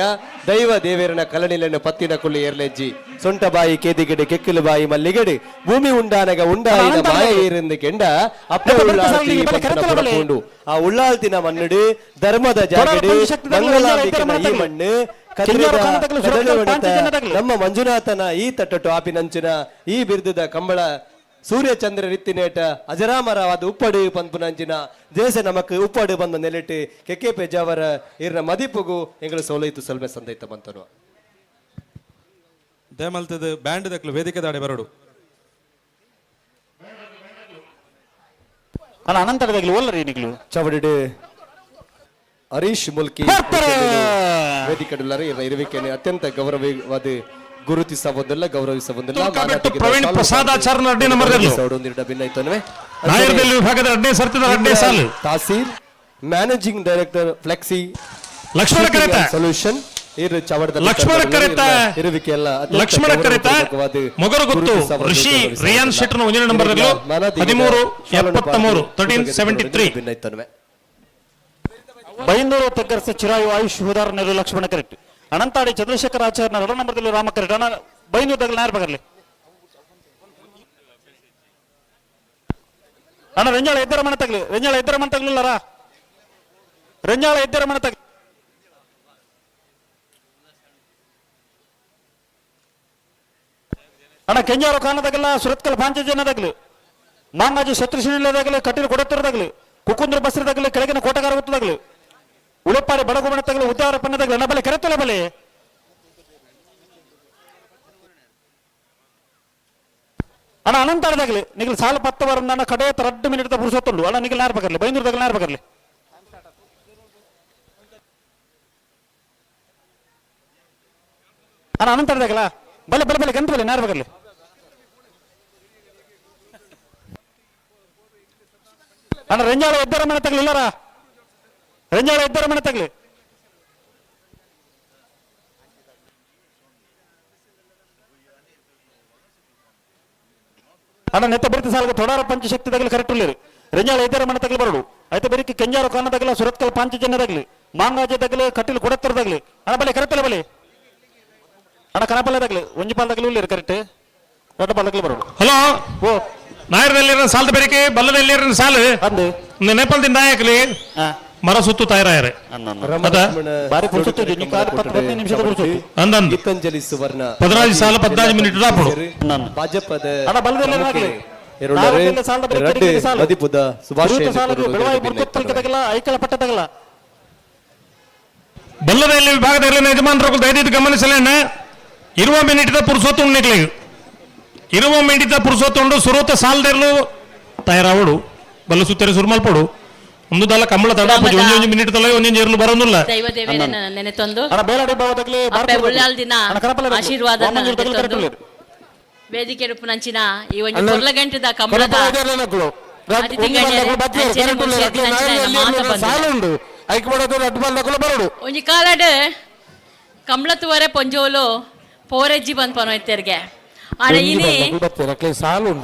ದೈವ ದೇವೇರನ ಕಲನಿಲನ್ನು ಪತ್ತಿನ ಕುಳ್ಳಿ ಏರ್ಲೆಜ್ಜಿ ಸೊಂಟ ಬಾಯಿ ಕೇದಿಗಡೆ ಕೆಕ್ಕಿಲು ಬಾಯಿ ಮಲ್ಲಿಗಡೆ ಭೂಮಿ ಉಂಡಾನಗ ಉಂಡಾಯಿನ ಮಾಯ ಏರೆಂದು ಕೆಂಡ ಅಪ್ಪ ಉಳ್ಳಾಳ್ತಿ ಪುರಪೂಂಡು ಆ ಉಳ್ಳಾಳ್ತಿನ ಮಣ್ಣುಡು ಧರ್ಮದ ಜಾಗಡು ಮಂಗಲಾಂಬಿಕೆನ ಈ ಮಣ್ಣು ನಮ್ಮ ಮಂಜುನಾಥನ ಈ ತಟ್ಟೊಟ್ಟು ಆಪಿನಂಚಿನ ಈ ಬಿರುದದ ಕಂಬಳ ಸೂರ್ಯಚಂದ್ರ ರಿತ್ತಿನೇಟ ಅಜರಾಮರವಾದ ಉಪ್ಪಡು ಪನ್ಪುನಂಚಿನ ದೇಶ ನಮಕ್ ಉಪ್ಪಡು ಬಂದ ನೆಲೆಟ್ಟು ಕೆಕೆ ಪೆಜಾವರ ಇರ್ನ ಮದಿಪುಗು ಎಂಗಳು ಸೋಲೈತು ಸೊಲ್ಮೆ ಸಂದೈತ ಬಂತನು ದಯಮಲ್ತದ ಬ್ಯಾಂಡ್ ದಕ್ಲು ವೇದಿಕೆ ದಾಡೆ ಬರಡು ಅಲ್ಲ ಅನಂತರದಾಗಲಿ ಒಲ್ಲರಿ ನಿಗ್ಲು ಚವಡಿಡು ಹರೀಶ್ ಮುಲ್ಕಿ ವೇದಿಕೆ ಇರುವಿಕೆಯನ್ನು ಅತ್ಯಂತ ಗೌರವವಾದ ಗುರುತಿಸಬಹುದಿಲ್ಲ ಗೌರವಿಸಬಹುದಿಲ್ಲ ಪ್ರವೀಣ್ ಪ್ರಸಾದ್ ಆಚಾರ್ಯ ಅಡ್ಡಿ ನಂಬರ್ ವಿಭಾಗದ ಅಡ್ಡೆ ಸರ್ತಿದ ಅಡ್ಡೆ ಸಾಲು Taseer managing director flexi Lakshmana Kareta solution ಇರು ಚಾವಡದ ಲಕ್ಷ್ಮಣ ಕರೆತ ಇರುವಿಕೆ ಎಲ್ಲ ಲಕ್ಷ್ಮಣ ಕರೆತ ಮೊಗರುಗುತ್ತು ಋಷಿ ರಿಯಾನ್ ಶೆಟ್ಟರ್ನ ಒಂದನೇ ನಂಬರ್ 13 73 1373. ಬೈಂದೂರು ತೆಗ್ಗರ್ಸ ಚಿರಾಯು ಆಯುಷ್ ಹುದಾರ್ ನೆರು ಲಕ್ಷ್ಮಣ ಕರೆಕ್ಟ್ ಅನಂತಾಡಿ ಚಂದ್ರಶೇಖರ ಆಚಾರ್ಯನ ಎರಡು ನಂಬರ್ದಲ್ಲಿ ರಾಮ ಕರೆಕ್ಟ್ ಅಣ್ಣ ಬೈಂದೂರು ತಗಲ ನಾರ್ ಬಗರ್ಲಿ ಅಣ್ಣ ರೆಂಜಾಳ ಎದ್ದರ ಮನೆ ತಗಲಿ ರೆಂಜಾಳ ಎದ್ದರ ಮನೆ ತಗಲಿಲ್ಲರ ರೆಂಜಾಳ ಎದ್ದರ ಮನೆ ತಗಲಿ ಅಣ್ಣ ಕೆಂಜಾರು ಕಾನದಾಗಲ್ಲ ಸುರತ್ಕಲ್ ಪಾಂಚಜನ್ಯದಾಗಲಿ ಮಾಂಗಾಜಿ ಶತ್ರುಶಿನಿದಾಗಲಿ ಕಟೀಲು ಕೊಡತ್ತರದಾಗಲಿ ಕುಕುಂದ್ರ ಬಸ್ರದಾಗಲಿ ಕೆಳಗಿನ ಕೋಟಗಾರ ಗೊತ್ತದಾಗಲಿ ಉಳುಪಾರಿ ಬಡಗುಮಣ ತಗಲಿ ಉದ್ದಾರ ಪನ್ನದಾಗಲಿ ಅಣ್ಣ ಬಲೆ ಕರೆತಲ್ಲ ಬಲೆ ಅಣ್ಣ ಅನಂತಾರದಾಗಲಿ ನಿಗಲ್ ಸಾಲ ಪತ್ತ ವಾರ ನನ್ನ ಕಡೆ ರಡ್ಡು ಮಿನಿಟ್ ಪುರುಷೊತ್ತುಂಡು ಅಣ್ಣ ನಿಗಲ್ ನಾರ್ ಬಗರ್ಲಿ ಬೈಂದೂರ್ದಾಗಲಿ ನಾರ್ ಬಗರ್ಲಿ ಅಣ್ಣ ಅನಂತಾರದಾಗಲ ಬಲೆ ಬಲೆ ಬಲೆ ಗಂತ ಬಲೆ ನಾರ್ ಬಗರ್ಲಿ ಅಣ್ಣ ರೆಂಜಾಳ ಎದ್ದರ ಮನೆ ತಗಲಿಲ್ಲರ ರೆಂಜಾಳ ಎದ್ದರ ಮನೆ ತಗಲಿ ಅಣ್ಣ ನೆತ್ತ ಬರಿತ ಸಾಲಗ ತೊಡಾರ ಪಂಚಶಕ್ತಿ ತಗಲಿ ಕರೆಕ್ಟ್ ಉಳ್ಳೇರಿ ರೆಂಜಾಳ ಎದ್ದರ ಮನೆ ತಗಲಿ ಬರಡು ಆಯ್ತು ಬರೀ ಕೆಂಜಾರು ಕಾನ ತಗಲ ಸುರತ್ಕಲ್ ಪಾಂಚಜನ್ಯ ತಗಲಿ ಮಾಂಗಾಜೆ ತಗಲಿ ಕಟ್ಟಿಲು ಕೊಡತ್ತರ ತಗಲಿ ಅಣ್ಣ ಬಲೆ ಕರೆಕ್ಟ್ ಬಲೆ ಅಣ್ಣ ಕನಪಲ್ಲೆ ತಗಲಿ ಒಂಜಿ ಪಾಲ್ ತಗಲಿ ಉಳ್ಳೇರಿ ಕರೆಕ್ಟ್ ದೊಡ್ಡ ಪಾಲ್ ತಗಲಿ ಬರಡು ಹಲೋ ಓ ನಾಯರದಲ್ಲಿ ಸಾಲದ ಬೆರಿಕೆ ಬಲ್ಲದಲ್ಲಿ ಸಾಲು ಅಂದು ನೇಪಾಳದಿಂದ ನಾಯಕಲಿ ಮರ ಸುತ್ತು ತಯಾರಾಯರೆ ಬಾರಿ ಪುರುಸೊತ್ತು ಇದೆ. ಕಾಲು ಪತ್ತು ಹದಿನೈದು ನಿಮಿಷದ ಪುರುಸೊತ್ತು. ಅಂದಂದು ಗೀತಾಂಜಲಿ ಸುವರ್ಣ 14 ಸಾಲ 14 ಮಿನಿಟ್ ದಾಪುಡು. ಭಾಜಪದ ಅಣ್ಣ ಬಲದಲ್ಲಿ ಏನಾಗ್ಲಿ? ಎರುಳರು ನಾಲ್ಕರಲ್ಲಿ ಸಾಲದ ಬೆರಿಕೆ ರಡ್ಡು ಎರಡು ಸಾಲು. ಮದಿಪುದ ಸುಭಾಷ್ ಸುರೂತ ಸಾಲುಗು ಬೆಳವಾಯಿ ಮುರ್ಕೊತ್ತಲ್ಕ ತಗಲ ಐಕಳ ಪಟ್ಟ ತಗಲ ಬಲ್ಲದಲ್ಲಿ ವಿಭಾಗದ ಯಜಮಾನರು ದಯದಿದ್ದು ಗಮನಿಸಲೇನ ಇರುವ ಮಿನಿಟ್ ಪುರುಸೊತ್ತು ಉಂಡು ಇರುವ ಮಿನಿಟ್ ಪುರುಸೊತ್ತು ಸುರೂತ ಸಾಲದೆರ್ಲು ತಯಾರಾವಡು ಬಲ್ಲ ಸುತ್ತರೆ ಸುರುಮಲ್ಪಡು ಒಂದು ದಲ್ಲ ಕಂಬಳ ತಡ ಒಂಜಿ ಒಂಜಿ ಮಿನಿಟ್ ತಲೆ ಒಂಜೊಂಜಿ ಏರ್ಲು ಬರೋದಿಲ್ಲ ದೈವ ದೇವರನ್ನ ನೆನೆತೊಂದು ಅಣ್ಣ ಬೇಲಾಡಿ ಭಾವ ತಗಲಿ ಅಪ್ಪೆ ಉಳ್ಳಾಲ್ ದಿನ ಆಶೀರ್ವಾದ ವಾಮಂಜೂರು ತಗಲಿ ಕರೆಕ್ಟ್ ಉಳ್ಳೇರಿ. ವೇದಿಕೆ ರೂಪನಂಚಿನ ಈ ಒಂಜಿ ಪೊರ್ಲಗಂಟದ ಕಂಬಳದ ಅತಿಥಿ ಗಣ್ಯರೇ, ಅಂಚೆನೆ ಮುಖ್ಯ ಅತಿಥಿ ಮಾತ ಬಂದು. ಒಂಜಿ ಕಾಲಡ್ ಕಂಬಳ ತುವರೆ ಪೊಂಜೋಲು ಪೋರೆಜ್ಜಿ ಬಂದ್ ಪನೋಯ್ತೆರ್ಗೆ ಆಡ ಇನಿ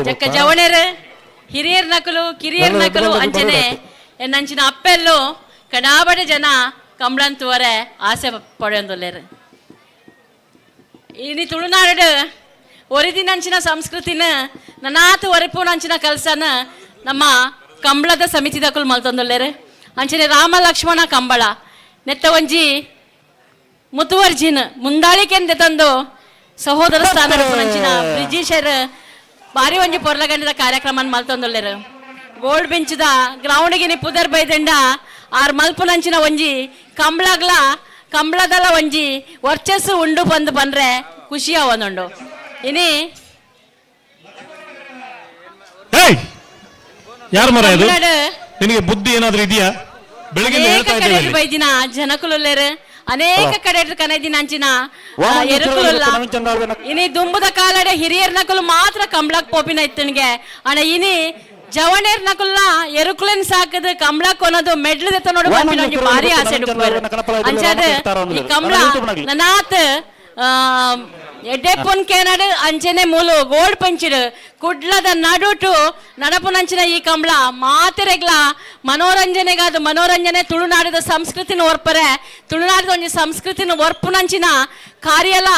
ಜಕ್ಕ ಜವಣೆರ್ ಹಿರಿಯರ್ ನಕಲು ಕಿರಿಯರ್ ನಕಲು ಅಂಚನೆ ಎನ್ನಂಚಿನ ಅಪ್ಪೆಲ್ಲು ಕಡಾಬಡೆ ಜನ ಕಂಬಳನ್ ತುವರೆ ಆಸೆ ಪಡೆಯೊಂದುಲ್ಲೆರ್. ಇನಿ ತುಳುನಾಡು ಒರಿದಿನಂಚಿನ ಸಂಸ್ಕೃತಿನ ನನಾತು ಒರಿಪುನಂಚಿನ ಕಲ್ಸನ ನಮ್ಮ ಕಂಬಳದ ಸಮಿತಿದಕುಲು ಮಲ್ತೊಂದುಲ್ಲೆರ್. ಅಂಚನೆ ರಾಮ ಲಕ್ಷ್ಮಣ ಕಂಬಳ ನೆತ್ತ ಒಂಜಿ ಮುತುವರ್ಜಿನ ಮುಂದಾಳಿಕೆಂದೆ ತಂದು ಸಹೋದರ ಸ್ಥಾನ ನಂಚಿನ ಬ್ರಿಜಿಷರ್ ಬಾರಿ ಒಂಜಿ ಪೊರ್ಲಗಂಡದ ಕಾರ್ಯಕ್ರಮ ಮಲ್ತೊಂದುಲ್ಲೆರ್. ಗೋಲ್ಡ್ ಬೆಂಚ್ದ ಗ್ರೌಂಡ್ಗೆ ನಿ ಪುದರ್ ಬೈದಂಡ ಆರ್ ಮಲ್ಪುನಂಚಿನ ಒಂಜಿ ಕಂಬಳಗ್ಲ ಕಂಬಳದಲ ಒಂಜಿ ವರ್ಚಸ್ಸು ಉಂಡು ಬಂದು ಬಂದ್ರೆ ಖುಷಿ ಅವನುಂಡು. ಇನಿ ಯಾರು ಮರ ಇದು? ನಿನಗೆ ಬುದ್ಧಿ ಏನಾದ್ರೂ ಇದೆಯಾ? ಬೆಳಗ್ಗೆ ಅನೇಕ ಕಡೆ ಬೈದಿನ ಜನಕುಲುಲ್ಲೆರ್, ಅನೇಕ ಕಡೆ ಕನದಿನ ಅಂಚಿನ ಎರುಕುಲುಲ್ಲ. ಇನಿ ದುಂಬುದ ಕಾಲಡೆ ಹಿರಿಯರ್ ನಕಲು ಮಾತ್ರ ಕಂಬಳಕ್ ಪೋಪಿನ ಇತ್ತನಿಗೆ ಅಣ ಇನಿ ಜವಣೇರ್ ನಕುಲ್ನ ಎರುಕುಲೆನ್ ಸಾಕದ ಕಂಬಳ ಕೊನದು ಮೆಡ್ಲು ದೆತ್ತ ನೋಡು ಪನ್ಪಿನ ಒಂಜಿ ಭಾರಿ ಆಸೆ ಅಂಚಾದ ಈ ಕಂಬಳ ನನಾತ್ ಎಡ್ಡೆಪ್ಪುನ್ ಕೇನಡು ಅಂಚನೆ ಮೂಲು ಗೋಲ್ಡ್ ಪಂಚಿಡು ಕುಡ್ಲದ ನಡುಟು ನಡಪುನಂಚಿನ ಈ ಕಂಬಳ ಮಾತೆರೆಗ್ಲ ಮನೋರಂಜನೆಗಾದ ಮನೋರಂಜನೆ ತುಳುನಾಡದ ಸಂಸ್ಕೃತಿನ ಒರ್ಪರೆ ತುಳುನಾಡದ ಒಂಜಿ ಸಂಸ್ಕೃತಿನ ಒರ್ಪುನಂಚಿನ ಕಾರ್ಯಲ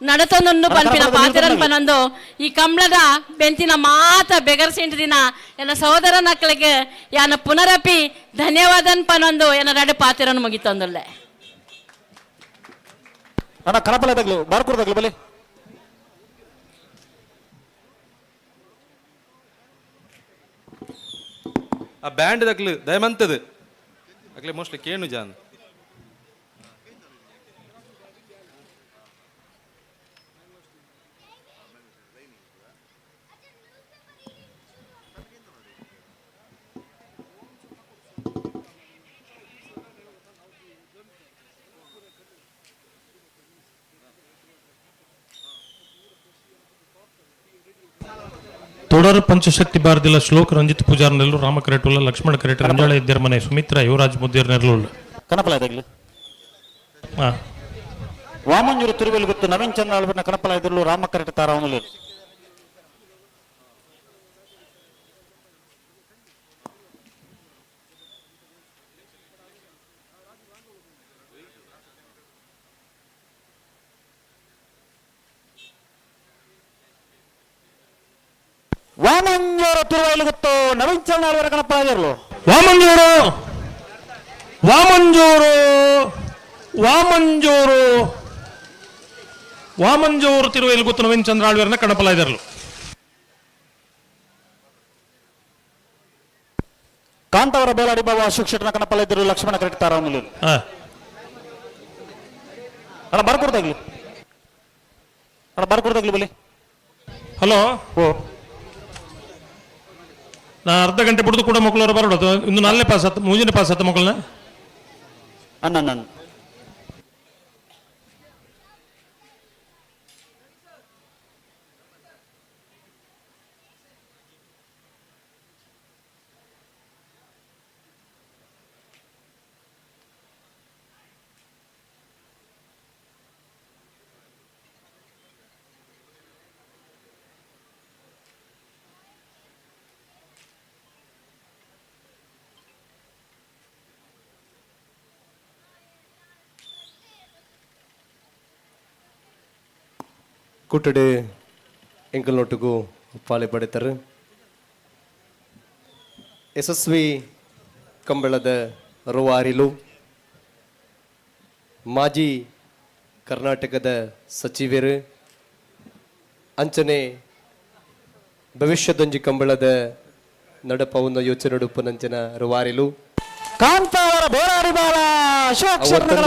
ನಡತೊಂದು ಪನ್ಪಿನ ಪಾತೆರನ್ ಪನೊಂದು ಈ ಕಂಬಳದ ಬೆಂತಿನ ಮಾತ ಬೆಗರ್ಸಿಂಟು ದಿನ ಎನ್ನ ಸಹೋದರ ನಕ್ಕಳಿಗೆ ಯಾನ ಪುನರಪಿ ಧನ್ಯವಾದನ್ ಪನೊಂದು ಎನ್ನ ನಡು ಪಾತೆರನ್ ಮುಗಿತೊಂದುಲ್ಲೆ. ಅಣ್ಣ ಕಣಪಲ ತಗ್ಲು ಬಾರ್ಕೂರ್ ತಗ್ಲು ಬಲಿ. ಆ ಬ್ಯಾಂಡ್ ದಕ್ಲು ದಯಮಂತದ ಅಕ್ಲೆ ಮೋಸ್ಟ್ಲಿ ಕೇಣು ಜಾನ್. ತೊಡರ ಪಂಚಶಕ್ತಿ ಬಾರದಿಲ್ಲ ಶ್ಲೋಕ ರಂಜಿತ್ ಪೂಜಾರ್ ನೆಲ್ಲು ರಾಮ ಕರೆಟುಲ್ಲ ಲಕ್ಷ್ಮಣ ಕರೆಟ್ ರಂಜಾಳ ಇದ್ದಿರ ಮನೆ ಸುಮಿತ್ರಾ ಯುವರಾಜ್ ಮುದ್ದೇರ್ ನೆರ್ಲುಲ್ಲ. ಕಣಪಲ ತಗ್ಲು ವಾಮಂಜೂರು ತಿರುವೆಲ್ ಗೊತ್ತು ನವೀನ್ ಚಂದ್ರ ಆಳ್ವಿನ ಕಣಪಲ ಇದ್ರಲು ರಾಮ ಕರೆಟ್ ತಾರ ಅವನು. ವಾಮಂಜೂರು ತಿರುವೈಲು ಗೊತ್ತು ನವೀನ್ ಚಂದ್ರ ಆಳ್ವರ ಕಣಪಲ ಇದ್ರಲು. ವಾಮಂಜೂರು ವಾಮಂಜೂರು ವಾಮಂಜೂರು ವಾಮಂಜೂರು ತಿರುವೈಲು ಗೊತ್ತು ನವೀನ್ ಚಂದ್ರ ಆಳ್ವರನ್ನ ಕಣಪಲ ಇದ್ರಲು. ಕಾಂತವರ ಬೇಲಾಡಿ ಬಾಬು ಅಶೋಕ್ ಶೆಟ್ಟನ ಕಣಪಲ ಇದ್ದರು ಲಕ್ಷ್ಮಣ ಕರೆಕ್ಟ್ ತಾರ ಅವನು. ಅಣ್ಣ ಬರ್ಕೊಡ್ತಾಗ್ಲಿ ಅಣ್ಣ ಬರ್ಕೊಡ್ತಾಗ್ಲಿ ಬಲಿ. ಹಲೋ ಓ ನಾ ಅರ್ಧ ಗಂಟೆ ಬಿಡ್ದು ಕೂಡ ಮಕ್ಕಳವರು ಬರೋದು ಇನ್ನು ನಾಲ್ನೇ ಪಾಸ್ ಆತ ಮೂರನೇ ಪಾಸ್ ಆತ ಮಕ್ಕಳನ್ನ. ಅಣ್ಣ ನನ್ನ ಕೂಟಡೆ ಎಂಕಲ್ನೊಟ್ಟಿಗೂ ಪಾಲೆ ಪಡೆತಾರೆ. ಯಶಸ್ವಿ ಕಂಬಳದ ರುವಾರಿಲು ಮಾಜಿ ಕರ್ನಾಟಕದ ಸಚಿವರು ಅಂಚನೆ ಭವಿಷ್ಯದೊಂಜಿ ಕಂಬಳದ ನಡಪವನ್ನು ಯೋಚನೆ ಉಪ್ಪುನಂಚಿನ ರುವಾರಿಲು ಕಾಂತಾವರ ಬೇರಾಡಿ ಬಾಲ ಅಶೋಕ್ ಶೆಟ್ಟರ್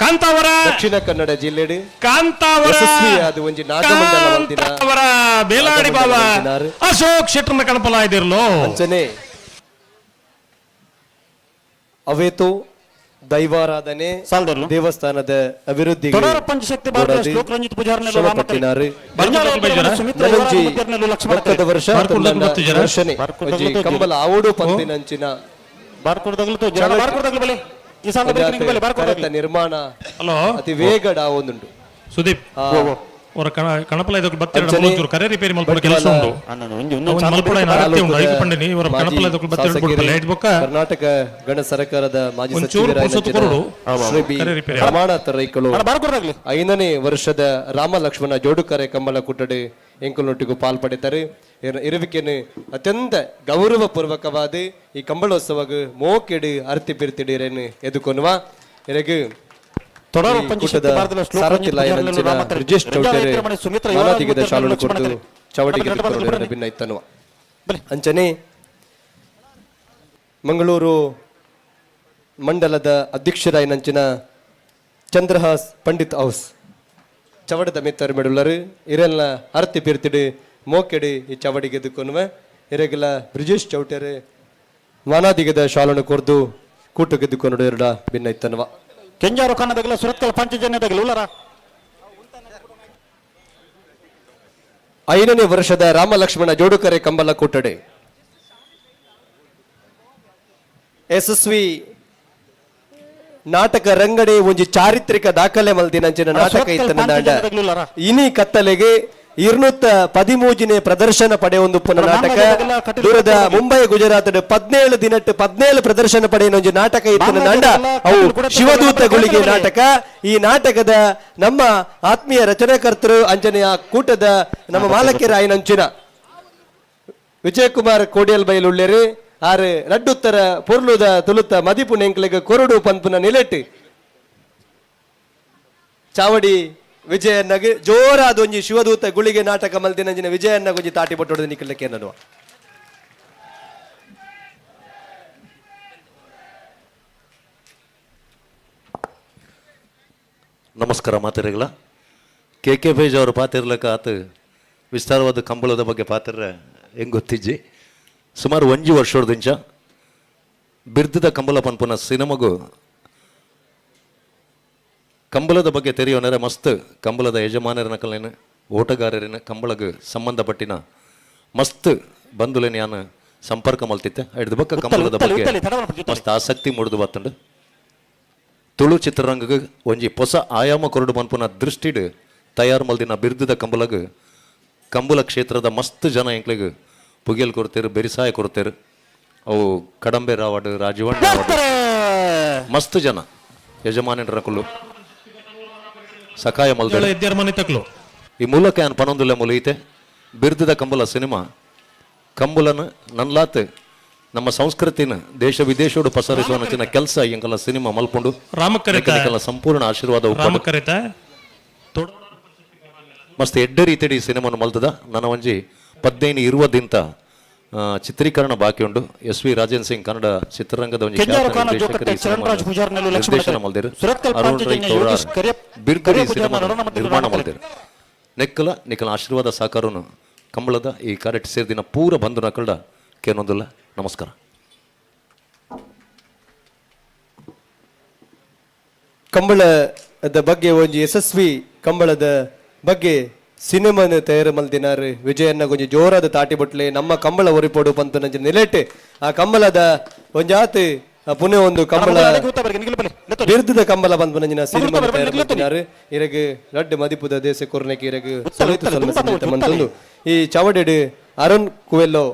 ಕಾಂತಾವರ ದಕ್ಷಿಣ ಕನ್ನಡ ಜಿಲ್ಲೆಡು ಕಾಂತಾವರ ಯಶಸ್ವಿಯಾದ ಒಂಜಿ ನಾಗಮಂಡಲ ಒಂದಿನ ಕಾಂತಾವರ ಬೇಲಾಡಿ ಬಾಬಾ ಅಶೋಕ್ ಶೆಟ್ಟರ್ನ ಕಣಪಲ ಇದಿರ್ಲು. ಅಂಚನೆ ಅವೇತೋ ದೈವಾರಾಧನೆ ದೇವಸ್ಥಾನದ ಅಭಿವೃದ್ಧಿ ವರ್ಷ ಕಂಬಲ ಆವಡು ಪಂತಿನಂಚಿನ ನಿರ್ಮಾಣ ಅತಿ ವೇಗ ಒಂದುಂಟು. ಸುದೀಪ್ ಅವರ ಕಣಪಲ ಇದಕ್ಕೆ ಬತ್ತೆರಡು ಕರೆ ರಿಪೇರಿ ಮಲ್ಪಡ ಕೆಲಸ ಉಂಟು. ಮಲ್ಪಡ ಅಗತ್ಯ ಉಂಟು. ಐದು ಪಂಡಿನಿ ಇವರ ಕಣಪಲ ಇದಕ್ಕೆ ಬತ್ತೆರಡು ಕೊಡ್ಪಲ್ಲ ಐದು ಬೊಕ್ಕ ಕರ್ನಾಟಕ ಗಣ ಸರ್ಕಾರದ ಮಾಜಿ ಸಚಿವರಾದ ರಮಾನಾಥ ರೈಕಳು 5ನೇ ವರ್ಷದ ರಾಮ ಲಕ್ಷ್ಮಣ ಜೋಡುಕರೆ ಕಂಬಳ ಕೂಟಡಿ ಎಂಕುಲೊಟ್ಟಿಗೂ ಪಾಲ್ಪಡಿತಾರೆ. ಇರುವಿಕೆಯನ್ನು ಅತ್ಯಂತ ಗೌರವಪೂರ್ವಕವಾದ ಈ ಕಂಬಳೋತ್ಸವ ಮೋಕೆಡು ಅರ್ತಿ ಪಿರ್ತಿಡಿರೇನು ಎದುಕೊನುವ ಇರಗು ಅಂಚನೆ ಮಂಗಳೂರು ಮಂಡಲದ ಅಧ್ಯಕ್ಷರಾಯಿನಂಚಿನ ಚಂದ್ರಹಾಸ್ ಪಂಡಿತ್ ಹೌಸ್ ಚವಡದ ಮಿತ್ತರು ಮೆಡುಲರು ಇರೆಲ್ಲ ಅರ್ತಿ ಪಿರ್ತಿಡು ಮೋಕೆಡು ಈ ಚವಡಿಗೆ ಎದುಕೊನುವ ಇರೆಗೆಲ್ಲ ಬ್ರಿಜೇಶ್ ಚೌಟರು ಮಾನಾದಿಗದ ಶಾಲನ್ನು ಕೊರ್ದು ಕೂಟಗೆದ್ದುಕೊನುಡು ಎರಡ ಭಿನ್ನ ಇತ್ತನುವ. ಕೆಂಜಾರು ಕನ್ನದಗಲ ಸುರತ್ಕಲ್ ಪಂಚಜನ್ಯದಗಲ ಉಲ್ಲರ 5ನೇ ವರ್ಷದ ರಾಮ ಲಕ್ಷ್ಮಣ ಜೋಡುಕರೆ ಕಂಬಲ ಕೂಟಡೆ ಯಶಸ್ವಿ ನಾಟಕ ರಂಗಡೆ ಒಂಜಿ ಚಾರಿತ್ರಿಕ ದಾಖಲೆ ಮಲ್ದಿನಂಚಿನ ನಾಟಕ ಇತ್ತನ ಇನಿ ಕತ್ತಲೆಗೆ 213ನೇ ಪ್ರದರ್ಶನ ಪಡೆಯೊಂದು ಪುನಃ ನಾಟಕ ದೂರದ ಮುಂಬೈ ಗುಜರಾತ್ 17 ದಿನಟ್ಟು 17 ಪ್ರದರ್ಶನ ಪಡೆಯೊಂದು ನಾಟಕ ಇತ್ತನ ನಾಂಡ ಅವು ಶಿವದೂತ ಗುಳಿಗೆ ನಾಟಕ. ಈ ನಾಟಕದ ನಮ್ಮ ಆತ್ಮೀಯ ರಚನಾಕರ್ತರು ಅಂಜನೆಯ ಕೂಟದ ನಮ್ಮ ಮಾಲಕಿಯರ ವಿಜಯಕುಮಾರ್ ಕೋಡಿಯಲ್ ಬೈಲುಳ್ಳೇರು ಆರು ರಡ್ಡುತ್ತರ ಪೊರ್ಲುದ ತುಳುತ ಮದಿಪು ನೆಂಕ್ಲೆಗ್ ಕೊರಡು ಪನ್ಪುನ ನಿಲೆಟ್ಟು ಚಾವಡಿ ವಿಜಯಣ್ಣಗೆ ಜೋರಾದ ಒಂಜಿ ಶಿವದೂತ ಗುಳಿಗೆ ನಾಟಕ ಮಲ್ದಿನಂಜಿನ ವಿಜಯಣ್ಣ ಒಂಜಿ ತಾಟಿ ಪಟ್ಟೊಡದು ನಿಕ್ಕಲಕ್ಕೆ ನಡುವ. ನಮಸ್ಕಾರ ಮಾತಿರಗಳ ಕೆ ಕೆ ಬೇಜ್ ಅವರು ಪಾತಿರ್ಲಕ್ಕ ಆತ ವಿಸ್ತಾರವಾದ ಕಂಬಳದ ಬಗ್ಗೆ ಪಾತಿರ ಹೆಂಗೆ ಗೊತ್ತಿಜ್ಜಿ. ಸುಮಾರು 1 ವರ್ಷದಿಂಚ ಬಿರ್ದದ ಕಂಬಳ ಪನ್ಪುನ ಸಿನಿಮಾಗೂ ಕಂಬಳದ ಬಗ್ಗೆ ತೆರೆಯೋನರೆ ಮಸ್ತ್ ಕಂಬಳದ ಯಜಮಾನರನ ಕಲ್ಲೇನು ಓಟಗಾರರಿನ ಕಂಬಳಗೆ ಸಂಬಂಧಪಟ್ಟಿನ ಮಸ್ತ್ ಬಂಧುಲೇನು ಯಾನು ಸಂಪರ್ಕ ಮಲ್ತಿತ್ತೆ. ಹಿಡ್ದು ಬಕ್ಕ ಕಂಬಳದ ಬಗ್ಗೆ ಮಸ್ತ್ ಆಸಕ್ತಿ ಮೂಡಿದು ಬತ್ತಂಡು ತುಳು ಚಿತ್ರರಂಗಕ್ಕೆ ಒಂಜಿ ಹೊಸ ಆಯಾಮ ಕೊರಡು ಮನ್ಪುನ ದೃಷ್ಟಿಡ್ ತಯಾರು ಮಲ್ದಿನ ಬಿರ್ದದ ಕಂಬಳಗ ಕಂಬಳ ಕ್ಷೇತ್ರದ ಮಸ್ತ್ ಜನ ಎಂಕ್ಲೆಗ್ ಪುಗೆಲ್ ಕೊಡ್ತೇರು, ಬೆರಿಸಾಯ ಕೊಡ್ತೇರು. ಅವು ಕಡಂಬೆ ರಾವಾಡು, ರಾಜೀವಣ್ಣ ಮಸ್ತ್ ಜನ ಯಜಮಾನರ ಕುಲ್ಲು ಸಕಾಯ ಮಲ್ದ ಈ ಮೂಲಕ ಯಾನ್ ಪನೊಂದುಲ್ಲ ಮುಲಿಯಿತೆ ಬಿರ್ದದ ಕಂಬಳ ಸಿನಿಮಾ ಕಂಬಳನ ನನ್ಲಾತ್ ನಮ್ಮ ಸಂಸ್ಕೃತಿನ ದೇಶ ವಿದೇಶೋಡು ಪಸರಿಸುವ ನಚಿನ ಕೆಲಸ ಎಂಕಲ ಸಿನಿಮಾ ಮಲ್ಪೊಂಡು ರಾಮಕರೆತ ಸಂಪೂರ್ಣ ಆಶೀರ್ವಾದ ಮಸ್ತ್ ಎಡ್ಡೆ ರೀತಿಯಡಿ ಈ ಸಿನಿಮಾನು ಮಲ್ತದ. ನನ್ನ ಒಂಜಿ 15-20 ದಿಂತ ಚಿತ್ರೀಕರಣ ಬಾಕಿ ಉಂಡು. ಎಸ್ ವಿ ರಾಜೇಂದ್ರ ಸಿಂಗ್ ಕನ್ನಡ ಚಿತ್ರರಂಗದ ಒಂಜಿ ನಿರ್ದೇಶನ ಮಲ್ದಿರು, ಅರುಣ್ ರೈ ತೌರಾರ್ ಬಿರ್ಗಡಿ ಸಿನಿಮಾ ನಿರ್ಮಾಣ ಮಲ್ದಿರು. ನೆಕ್ಕಲ ನಿಕ್ಕಲ ಆಶೀರ್ವಾದ ಸಾಕಾರನು ಕಂಬಳದ ಈ ಕಾರ್ಯ ಸೇರಿದಿನ ಪೂರ ಬಂಧು ನಕಲ್ಡ ಕೇನೊಂದಿಲ್ಲ. ನಮಸ್ಕಾರ. ಕಂಬಳದ ಬಗ್ಗೆ ಒಂಜಿ ಯಶಸ್ವಿ ಕಂಬಳದ ಬಗ್ಗೆ ಸಿನಿಮಾನ ತಯಾರು ಮಲ್ದಿನಾರು ವಿಜಯಣ್ಣ ಒಂಜಿ ಜೋರಾದ ತಾಟಿ ಬಟ್ಲೆ ನಮ್ಮ ಕಂಬಳ ಒರಿಪೋಡು ಪಂತನಂಚಿನ ನಿಲೆಟ್ ಆ ಕಂಬಳದ ಒಂಜಾತ್ ಪುನಃ ಒಂದು ಕಂಬಳ ಬಿರುದದ ಕಂಬಳ ಬಂದ್ಪನಂಚಿನ ಸಿನಿಮಾ ತಯಾರು ಮಲ್ದಿನಾರು. ಇರಗ್ ರಡ್ಡ್ ಮದಿಪುದ ದೇಶ ಕೊರ್ನೆಕ್ ಇರಗ್ ಮಂತೊಂದು ಈ ಚಾವಡಿಡ್ ಅರುಣ್ ಕುವೆಲ್ಲೋ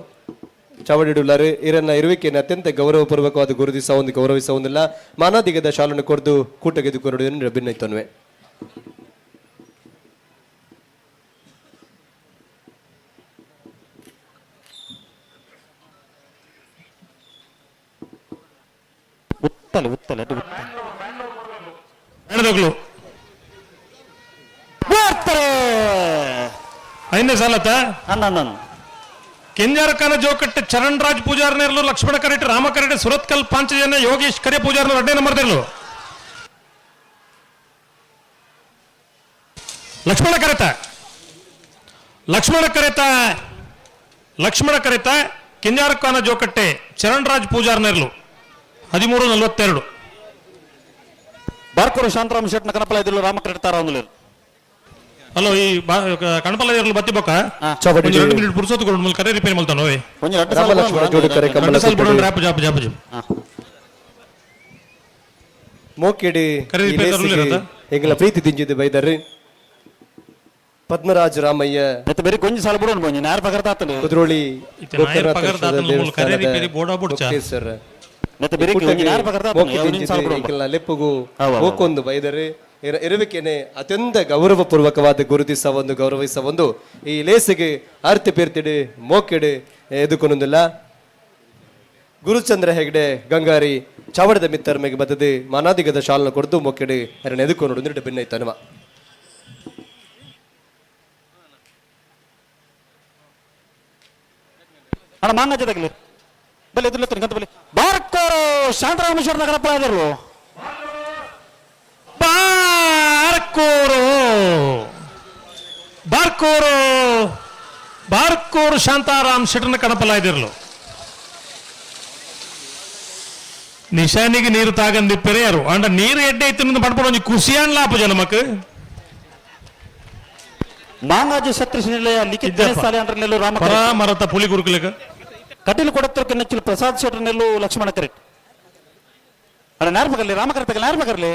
ಚಾವಡಿಡುಲ್ಲಾರು ಇರನ್ನ ಇರುವಿಕೆಯನ್ನು ಅತ್ಯಂತ ಗೌರವಪೂರ್ವಕವಾದ ಗುರುತಿಸ ಒಂದು ಗೌರವಿಸ ಒಂದಿಲ್ಲ ಮಾನಾದಿಗದ ಶಾಲನ್ನು ಕೊರ್ದು ಕೂಟಗೆದು ಕೊರಡು ಭಿನ್ನೈತನ್ವೆ. ಉತ್ತಲೆ ಉತ್ತಲೆ ಅದು ಉತ್ತಲೆ ಐದನೇ ಸಾಲತ್ತ ಕೆಂಜಾರಖಾನ ಜೋಕಟ್ಟೆ ಚರಣ್ ರಾಜ್ ಪೂಜಾರ್ನೇರ್ಲು, ಲಕ್ಷ್ಮಣ ಕರೆಟ್, ರಾಮ ಕರೆಟ್, ಸುರತ್ಕಲ್ ಪಾಂಚಜನ್ಯ, ಯೋಗೇಶ್ ಕರೆ ಪೂಜಾರ್ನ ಎರಡನೇ ನಂಬರ್ ತೆರಲು. ಲಕ್ಷ್ಮಣ ಕರೆತ, ಲಕ್ಷ್ಮಣ ಕರೆತ, ಲಕ್ಷ್ಮಣ ಕರೆತ, ಕೆಂಜಾರಖಾನ ಜೋಕಟ್ಟೆ ಚರಣ್ ರಾಜ್ ಪೂಜಾರ್ನೇರ್ಲು 13:42. ಬಾರ್ಕೂರು ಶಾಂತರಾಮ್ ಶೆಟ್ನ ಕನಪಲ ಇದಿಲ್ಲ ರಾಮಕರೆಟ್ ತಾರ ಒಂದುಲೇರು. ಹಲೋ, ಈ ಕಣಪಲ ಇರಲು ಬತ್ತಿ ಬೊಕ್ಕ ಚಾವಡಿ 2 ಮಿನಿಟ್ ಪುರ್ಸೊತ್ತು ಕೊಡು, ಮುಲ್ ಕರೆ ರಿಪೇರಿ ಮಲ್ತಾನ ಓಯ್. ರಾಮ ಲಕ್ಷ್ಮಣ ಜೋಡುಕರೆ ಕಂಬಳ ಕೂಟಡು. ರಾಪ ಜಾಪ ಜಾಪ ಜಾಪ. ಮೋಕೆಡಿ ಕರೆ ಈ ರಿಪೇರಿ ಲೇಸಿಗೆ ತರುಲಿರತ್ತ? ಎಂಗಲ ಪ್ರೀತಿ ದಿಂಜಿದ್ದು ಬೈದರು ಪದ್ಮರಾಜ್ ರಾಮಯ್ಯ ಮತ್ತೆ ಬೇರೆ ಗೊಂಜಿ ಸಾಲ ಬಿಡೋಣ ಗೊಂಜಿ ನಾಯರ್ ಪಗರ ತಾತನು ಕುದ್ರೋಳಿ ಇತ್ತೆ ನಾಯರ್ ಪಗರ ತಾತನು ಮೂಲ ಕರೆ ರಿಪೇರಿ ಬೋಡ ಬುಡ್ಚ. ಮತ್ತೆ ಬೇರೆ ಗೊಂಜಿ ನಾಯರ್ ಪಗರ ತಾತನು ಯಾವನಿನ್ ಸಾಲ ಬಿಡೋಣ. ಎಂಕಲ್ನ ಲೆಪ್ಪುಗು ಓಕೊಂದು ಬೈದರೆ ಇರುವಿಕೆನೆ ಅತ್ಯಂತ ಗೌರವಪೂರ್ವಕವಾದ ಗುರುತಿಸ ಒಂದು ಗೌರವಿಸ ಒಂದು ಈ ಲೇಸಿಗೆ ಆರ್ತಿ ಪೀರ್ತಿಡಿ ಮೋಕೆಡೆ ಎದುಕೊನೊಂದಿಲ್ಲ. ಗುರುಚಂದ್ರ ಹೆಗ್ಡೆ ಗಂಗಾರಿ ಚಾವಡದ ಮಿತ್ತರ್ಮೆಗೆ ಬದದೆ ಮಾನಾದಿಗದ ಶಾಲನ ಕೊಡ್ದು ಮೊಕ್ಕೆಡೆ ಎರಣ ಎದುಕೊನೋಡು ನಿರಡು ಬೆನ್ನೈತನುವ. ಅಣ್ಣ ಮಾಂಗ ಜೊತೆಗಲಿ ಬಲೆ ಎದುರು ಕಂತ ಬಲೆ ಬಾರ್ಕೋರು ಶಾಂತರಾಮೇಶ್ವರ ನಗರ ಇದ್ರು. ಬಾರ್ಕೋರು ಬಾರ್ಕೋರು ಬಾರ್ಕೋರು ಶಾಂತಾರಾಮ್ ಶೆಟ್ಟನ ಕಣಪಲ ಇದಿರ್ಲು. ನಿಶಾನಿಗೆ ನೀರು ತಾಗಂದಿಪ್ಪರೆ ಯಾರು ಅಂಡ ನೀರು ಎಡ್ಡೆ ಐತಿ ಪಡ್ಪಡ ಒಂಜಿ ಖುಷಿಯಾನ್ ಲಾಪ ಜನ ಮಕ್. ಮಾಂಗಾಜಿ ಸತ್ಯ ನಿಲಯ ಲಿಖಿತ ಇದ್ದಪ್ಪ. ಸಾಲೆ ಅಂಡ್ರ ನೆಲ್ಲು ರಾಮ ಪರ ಮರತ ಪುಲಿ ಗುರುಕುಲಕ ಕಟೀಲು ಕೊಡತ್ತಕ್ಕೆ ನೆಚ್ಚಲು ಪ್ರಸಾದ್ ಶೆಟ್ಟರ್ ನೆಲ್ಲು ಲಕ್ಷ್ಮಣ ಕರೆಕ್ಟ್. ಅಣ್ಣ ನಾರ್ ಬಗರ್ಲಿ ರಾಮ ಕರೆಕ್ಟ್ ನಾರ್ ಬಗರ್ಲಿ.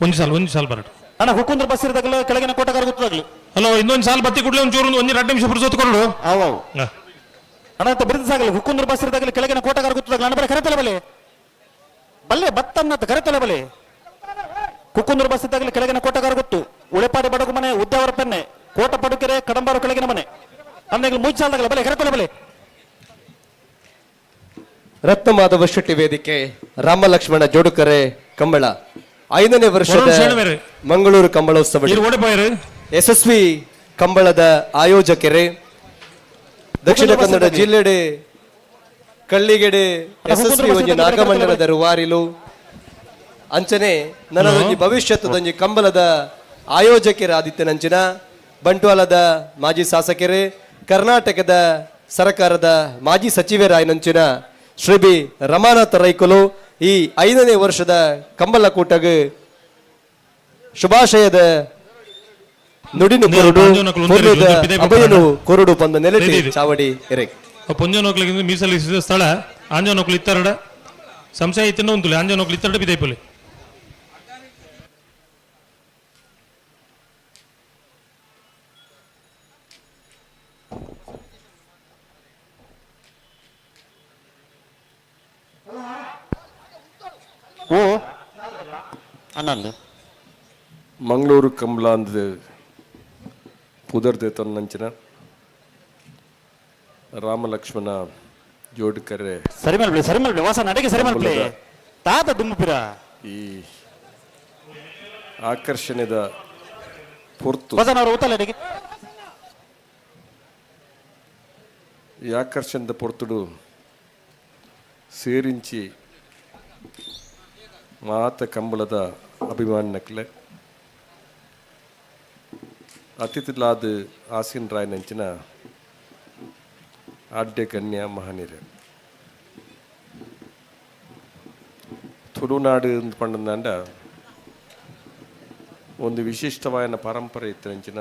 ಒಂಜಿ ಸಾಲ ಒಂಜಿ ಸಾಲ ಬರಟ. ಅಣ್ಣ ಹುಕ್ಕುಂದ್ರ ಬಸ್ ಇರದಾಗಲೂ ಕೆಳಗಿನ ಕೋಟಗಾರ ಗೊತ್ತಾಗ್ಲಿ. ಹಲೋ, ಇನ್ನೊಂದು ಸಾಲ ಬತ್ತಿ ಕುಡ್ಲಿ ಒಂಚೂರು ಒಂಜಿ 2 ನಿಮಿಷ ಪುರ್ಸೊತ್ತು ಕೊಡು. ಅವು ಅವು. ಅಣ್ಣ ಅಂತ ಬಿರುದು ಸಾಗಲಿ ಹುಕ್ಕುಂದ್ರ ಬಸ್ ಇರದಾಗಲಿ ಕೆಳಗಿನ ಕೋಟಗಾರ ಗೊತ್ತಾಗ್ಲಿ. ಅಣ್ಣ ಬರ ಕರೆತಲೆ ಬಲೆ ಬಲ್ಲೆ ಬತ್ತನ್ನ ಕರೆತಲೆ ಬಲೆ. ಕುಕ್ಕುಂದ್ರ ಬಸ್ ಇದ್ದಾಗಲೇ ಕೆಳಗಿನ ಕೋಟಗಾರ ಗೊತ್ತು. ಉಳೆಪಾಡಿ ಬಡಗು ಮನೆ ಉದ್ಯಾವರ ಪೆನ್ನೆ ಕೋಟ ಪಡುಕೆರೆ ಕಡಂಬಾರು ಕೆಳಗಿನ ಮನೆ. ಅಣ್ಣ ಮುಚ್ಚಾಲ್ದಾಗಲ ಬಲೆ ಕರೆತಲೆ ಬಲೆ. ರತ್ನಮಾಧವ ಶೆಟ್ಟಿ ವೇದಿಕೆ ರಾಮ ಲಕ್ಷ್ಮಣ ಜೋಡುಕರೆ ಕಂಬಳ 5ನೇ ವರ್ಷದ ವರುಣ್ ಶೆಣವೇರೆ. ಮಂಗಳೂರು ಕಂಬಳೋತ್ಸವ ನೀರು ಓಡಿಪೋಯರು. ಯಶಸ್ವಿ ಕಂಬಳದ ಆಯೋಜಕರೇ ದಕ್ಷಿಣ ಕನ್ನಡ ಜಿಲ್ಲೆಡೆ ಕಳ್ಳಿಗೆಡೆ ಯಶಸ್ವಿ ಒಂಜಿ ನಾಗಮಂಡಲದ ರೂವಾರಿಲು ಅಂಚನೆ ನನದೊಂಜಿ ಭವಿಷ್ಯತ್ತದೊಂಜಿ ಕಂಬಳದ ಆಯೋಜಕರಾದಿತ್ಯನಂಚಿನ ಬಂಟ್ವಾಳದ ಮಾಜಿ ಶಾಸಕರೇ ಕರ್ನಾಟಕದ ಸರ್ಕಾರದ ಮಾಜಿ ಸಚಿವರಾಯನಂಚಿನ ಶ್ರೀ ಬಿ ರಮಾನಾಥ ರೈಕುಲು ಈ 5ನೇ ವರ್ಷದ ಕಂಬಳ ಕೂಟಗ್ ಶುಭಾಶಯದ ನುಡಿನು ಕೊರಡು ಪೊರ್ಲುದ ಅಭಯನು ಕೊರಡು ಪಂದ ನೆಲೆಟಿ ಚಾವಡಿ ಎರೆ. ಪೊಂಜನೋಕ್ಲಿಗೆ ಮೀಸಲಿಸಿದ ಸ್ಥಳ ಆಂಜನೋಕ್ಲು ಇತ್ತರಡ ಸಂಶಯ ಇತ್ತಿನ ಉಂಟು ಆಂಜನೋಕ್ಲು ಇತ್ತರಡ ಬಿದೈಪುಲಿ. ಓ ಅಣ್ಣಲ್ಲಿ ಮಂಗಳೂರು ಕಂಬಳ ಅಂದ್ ಪುದರ್ ದೇತೊನ್ನಂಚಿನ ರಾಮ ಲಕ್ಷ್ಮಣ ಜೋಡ್ಕರೆ ಸರಿ ಮಲ್ಪಿ ಸರಿ ಮಲ್ಪಿ ವಾಸ ನಡೆಗೆ ಸರಿ ಮಲ್ಪಿ ತಾತ ದುಮ್ಮಪಿರ ಈ ಆಕರ್ಷಣೆದ ಪೊರ್ತು ವಸನ ಅವರು ಊತಲ್ಲ ಅಡಿಗೆ ಈ ಆಕರ್ಷಣದ ಪೊರ್ತುಡು ಸೇರಿಂಚಿ ಮಾತ ಕಂಬಳದ ಅಭಿಮಾನಕ್ಲೆ ಅತಿಥಿಲಾದ ಆಸೀನ್ ರಾಯನಂಚಿನ ಆಡ್ಯ ಕನ್ಯಾ ಮಹನೀಯರು ತುಳುನಾಡು ಅಂತ ಪಂಡಂದಾಂಡ ಒಂದು ವಿಶಿಷ್ಟವಾದ ಪರಂಪರೆ ಇತ್ತಿನಂಚಿನ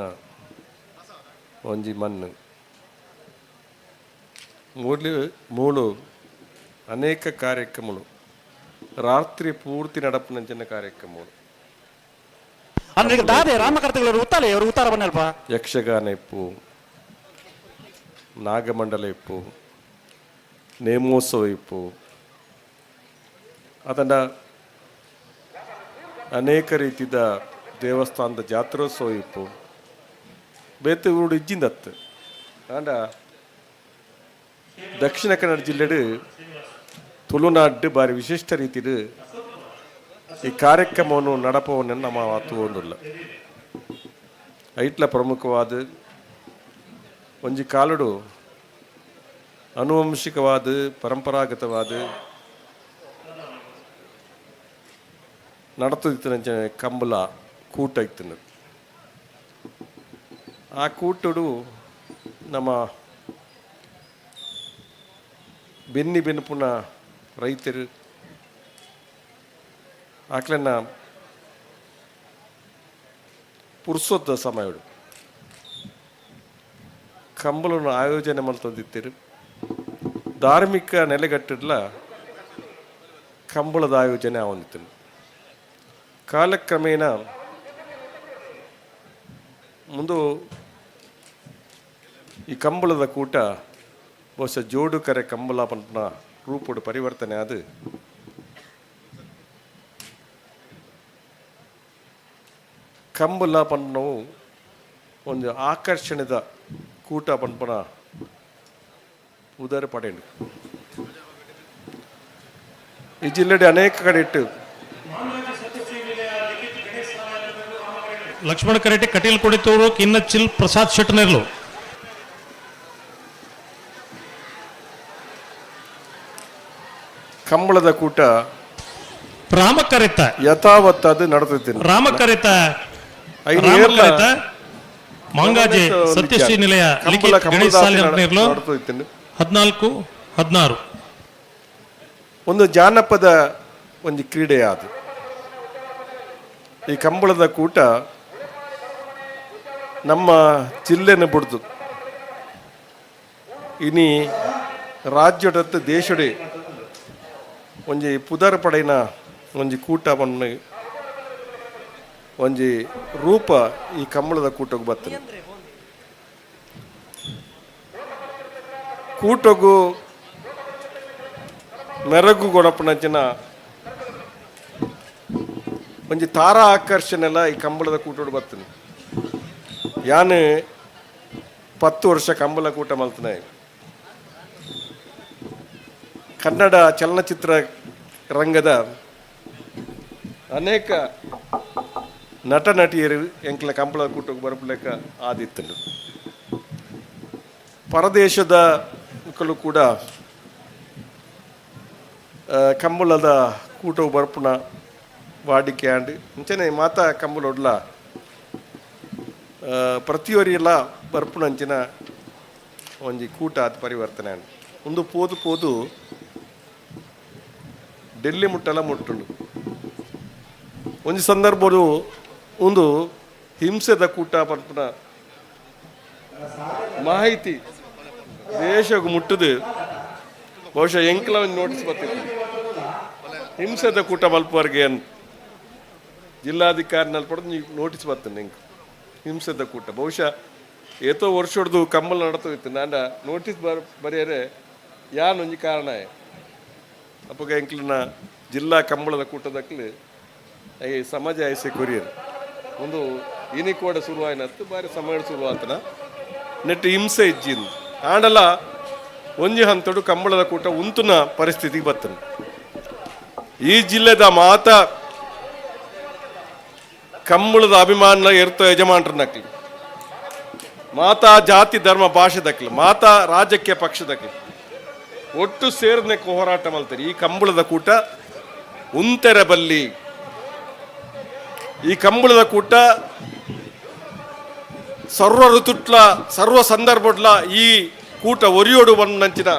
ಒಂಜಿ ಮಣ್ಣು ಮೂಲು ಅನೇಕ ಕಾರ್ಯಕ್ರಮಗಳು ರಾತ್ರಿ ಪೂರ್ತಿ ನಡಪುನಂಚಿನ ಕಾರ್ಯಕ್ರಮಗಳು ಅಂದ್ರೆ ಈಗ ದಾದೆ ರಾಮಕರ್ತಗಳು ಉತ್ತಾಲೆ ಅವರು ಉತ್ತಾರ ಬನ್ನಲ್ಪ ಯಕ್ಷಗಾನ ಇಪ್ಪು, ನಾಗಮಂಡಲ ಇಪ್ಪು, ನೇಮೋತ್ಸವ ಇಪ್ಪು, ಅದನ್ನ ಅನೇಕ ರೀತಿಯ ದೇವಸ್ಥಾನದ ಜಾತ್ರೋತ್ಸವ ಇಪ್ಪು. ಬೇತೆ ಊರು ಇಜ್ಜಿಂದತ್ತು ಆಂಡ ದಕ್ಷಿಣ ಕನ್ನಡ ಜಿಲ್ಲೆಡು ತುಳುನಾಡು ಬಾರಿ ವಿಶಿಷ್ಟ ರೀತಿಡು ಈ ಕಾರ್ಯಕ್ರಮವನ್ನು ನಡಪವನ್ನು ನಮ್ಮ ತೂವೊಂದುಲ್ಲ. ಐಟ್ಲ ಪ್ರಮುಖವಾದ ಒಂಜಿ ಕಾಲುಡು ಅನುವಂಶಿಕವಾದ ಪರಂಪರಾಗತವಾದ ನಡತದಿತ್ತಿನ ಕಂಬಳ ಕೂಟ ಇತ್ತು. ಆ ಕೂಟಡು ನಮ್ಮ ಬೆನ್ನಿ ಬೆನ್ಪುನ ರೈತರು ಆಕ್ಲೆನ ಪುರ್ಸೊತ್ತ ಸಮಯಡು ಕಂಬಳನ್ನು ಆಯೋಜನೆ ಮಲ್ತೊಂದಿತ್ತೀರು. ಧಾರ್ಮಿಕ ನೆಲೆಗಟ್ಟಿಡ್ಲ ಕಂಬಳದ ಆಯೋಜನೆ ಆವೊಂದಿತ್ತು. ಕಾಲಕ್ರಮೇಣ ಮುಂದು ಈ ಕಂಬಳದ ಕೂಟ ಬಹುಶಃ ಜೋಡುಕರೆ ಕಂಬಳ ಪನ್ಪುನ ರೂಪುಡು ಪರಿವರ್ತನೆ ಅದು ಕಂಬಳ ಪನ್ಪುನವು ಒಂದು ಆಕರ್ಷಣೆದ ಕೂಟ ಪನ್ಪುನ ಉದರ ಪಡೆಂಡು. ಈ ಜಿಲ್ಲೆಡೆ ಅನೇಕ ಕಡೆ ಇಟ್ಟು ಲಕ್ಷ್ಮಣ ಕರೆಟ್ಟಿ ಕಟೀಲ್ ಕೊಡಿತೂರು ಕಿನ್ನಚಿಲ್ ಪ್ರಸಾದ್ ಶೆಟ್ಟನೆರ್ಲು. ಕಂಬಳದ ಕೂಟ ರಾಮಕರಿತ ಯಥಾವತ್ತಾದ ನಡೆದಿದ್ದೀನಿ. ರಾಮಕರಿತ ರಾಮಕರಿತ ಮಂಗಾಜೆ ಸತ್ಯಶ್ರೀ ನಿಲಯ ಲಿಖಿತ್ ಗಣೇಶ್ ಸಾಲಿಯರ್ನೇರ್ಲು 14 16. ಒಂದು ಜಾನಪದ ಒಂದು ಕ್ರೀಡೆ ಅದು ಈ ಕಂಬಳದ ಕೂಟ. ನಮ್ಮ ಜಿಲ್ಲೆನ ಬಿಡ್ದು ಇನಿ ರಾಜ್ಯಡತ್ತು ದೇಶಡೆ ಒಂಜಿ ಪುದರ್ ಪಡೆಯಿನ ಒಂಜಿ ಕೂಟ ಪನ್ಪುನ ಒಂಜಿ ರೂಪ ಈ ಕಂಬಳದ ಕೂಟಕ್ಕೆ ಬರ್ತದೆ. ಕೂಟಗು ಮೆರಗು ಕೊಡಪನಂಚಿನ ಒಂಜಿ ತಾರಾ ಆಕರ್ಷಣೆಲ್ಲ ಈ ಕಂಬಳದ ಕೂಟೋಡು ಬರ್ತದೆ. ಯಾನು 10 ವರ್ಷ ಕಂಬಳ ಕೂಟ ಮಲ್ತನೆ. ಕನ್ನಡ ಚಲನಚಿತ್ರ ರಂಗದ ಅನೇಕ ನಟ ನಟಿಯರು ಎಂಕ್ಲ ಕಂಬಳ ಕೂಟಕ್ಕೆ ಬರಪಲೆಕ್ಕ ಆದಿತ್ತನು. ಪರದೇಶದ ಮಕ್ಕಳು ಕೂಡ ಕಂಬಳದ ಕೂಟವು ಬರ್ಪುನ ವಾಡಿಕೆ ಆಂಡ್ ಅಂಚನೆ ಮಾತಾ ಕಂಬಳೊಡ್ಲ ಪ್ರತಿಯೊರಿಯೆಲ್ಲ ಬರ್ಪುನ ಅಂಚಿನ ಒಂಜಿ ಕೂಟ ಅದು ಪರಿವರ್ತನೆ ಆಂಡ್. ಒಂದು ಪೋದು ಪೋದು ಡೆಲ್ಲಿ ಮುಟ್ಟಲ ಮುಟ್ಟುಂಡು. ಒಂಜಿ ಸಂದರ್ಭಡು ಒಂದು ಹಿಂಸೆದ ಕೂಟ ಪನ್ಪುನ ಮಾಹಿತಿ ದೇಶಕ್ಕೆ ಮುಟ್ಟದು. ಬಹುಶಃ ಎಂಕ್ಲ ಒಂದು ನೋಟಿಸ್ ಬರ್ತಿತ್ತು ಹಿಂಸೆದ ಕೂಟ ಮಲ್ಪುವರ್ಗೆ ಅಂತ ಜಿಲ್ಲಾಧಿಕಾರಿನಲ್ಲಿ ಪಡೆದು ನೀವು ನೋಟಿಸ್ ಬರ್ತೇನೆ ಎಂಕ್ ಹಿಂಸೆದ ಕೂಟ. ಬಹುಶಃ ಏತೋ ವರ್ಷಡ್ದು ಕಂಬಳ ನಡತೋಯ್ತು. ನಾನು ನೋಟಿಸ್ ಬರೆಯರೆ ಯಾನೊಂಜಿ ಕಾರಣ ಅಪ್ಪಗ ಎಂಕ್ಲಿನ ಜಿಲ್ಲಾ ಕಂಬಳದ ಕೂಟದಕ್ಲು ಈ ಸಮಾಜ ಐಸೆ ಕೊರಿಯರ್ ಒಂದು ಇನಿ ಕೂಡ ಶುರುವಾಯಿನತ್ತು ಬಾರಿ ಸಮಯ ಶುರುವಾತನ ನೆಟ್ಟು ಹಿಂಸೆ ಇಜ್ಜಿಂದು ಆಂಡಲ ಒಂಜಿ ಹಂತಡು ಕಂಬಳದ ಕೂಟ ಉಂತುನ ಪರಿಸ್ಥಿತಿಗೆ ಬರ್ತದೆ. ಈ ಜಿಲ್ಲೆದ ಮಾತ ಕಂಬಳದ ಅಭಿಮಾನ ಎರ್ತೋ ಯಜಮಾನ್ರನಕ್ಲಿ ಮಾತಾ ಜಾತಿ ಧರ್ಮ ಭಾಷೆ ದಕ್ಲಿ ಮಾತಾ ರಾಜಕೀಯ ಪಕ್ಷದಕ್ಲಿ ಒಟ್ಟು ಸೇರಿದ್ನೆಕ್ಕೆ ಹೋರಾಟ ಮಾಡ್ತಾರೆ. ಈ ಕಂಬಳದ ಕೂಟ ಉಂತೆರೆ ಬಲ್ಲಿ, ಈ ಕಂಬಳದ ಕೂಟ ಸರ್ವ ಋತುಟ್ಲ ಸರ್ವ ಸಂದರ್ಭಡ್ಲ ಈ ಕೂಟ ಒರಿಯೋಡು ಬಂದಂಚಿನ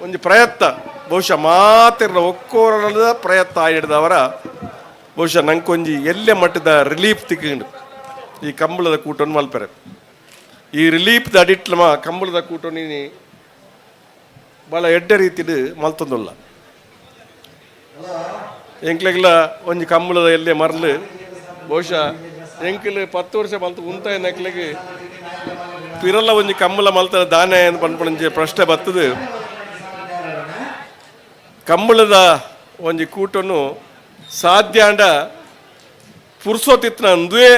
ಒಂದು ಪ್ರಯತ್ನ ಬಹುಶಃ ಮಾತಿರ ಒಕ್ಕೋರದ ಪ್ರಯತ್ನ ಆಡಿದವರ ಬಹುಶಃ ನಂಕೊಂಜಿ ಎಲ್ಲೆ ಮಟ್ಟದ ರಿಲೀಫ್ ತಿಕ್ಕೊಂಡು ಈ ಕಂಬಳದ ಕೂಟವನ್ನು ಮಲ್ಪೆರೆ. ಈ ರಿಲೀಫ್ ಅಡಿಟ್ಲಮ ಕಂಬಳದ ಕೂಟ ನೀನು ಭಾಳ ಎಡ್ಡೆ ರೀತಿಡು ಮಲ್ತೊಂದುಲ್ಲ. ಎಂಕ್ಲೆಗ್ಲ ಒಂಜಿ ಕಂಬಳದ ಎಲ್ಲೆ ಮರಲು ಬಹುಶಃ ಎಂಕ್ಲು 10 ವರ್ಷ ಮಲ್ತು ಉಂತಾಯ ನಕ್ಲೆಗ್ ಪಿರಲ್ಲ ಒಂಜಿ ಕಂಬಳ ಮಲ್ತದ ದಾನೆ ಅಂತ ಪನ್ಪುನಂಚಿ ಪ್ರಶ್ನೆ ಬರ್ತದೆ. ಕಂಬಳದ ಒಂಜಿ ಕೂಟನು ಸಾಧ್ಯಾಂಡ ಪುರ್ಸೋತಿತ್ನ ಅಂದುವೆ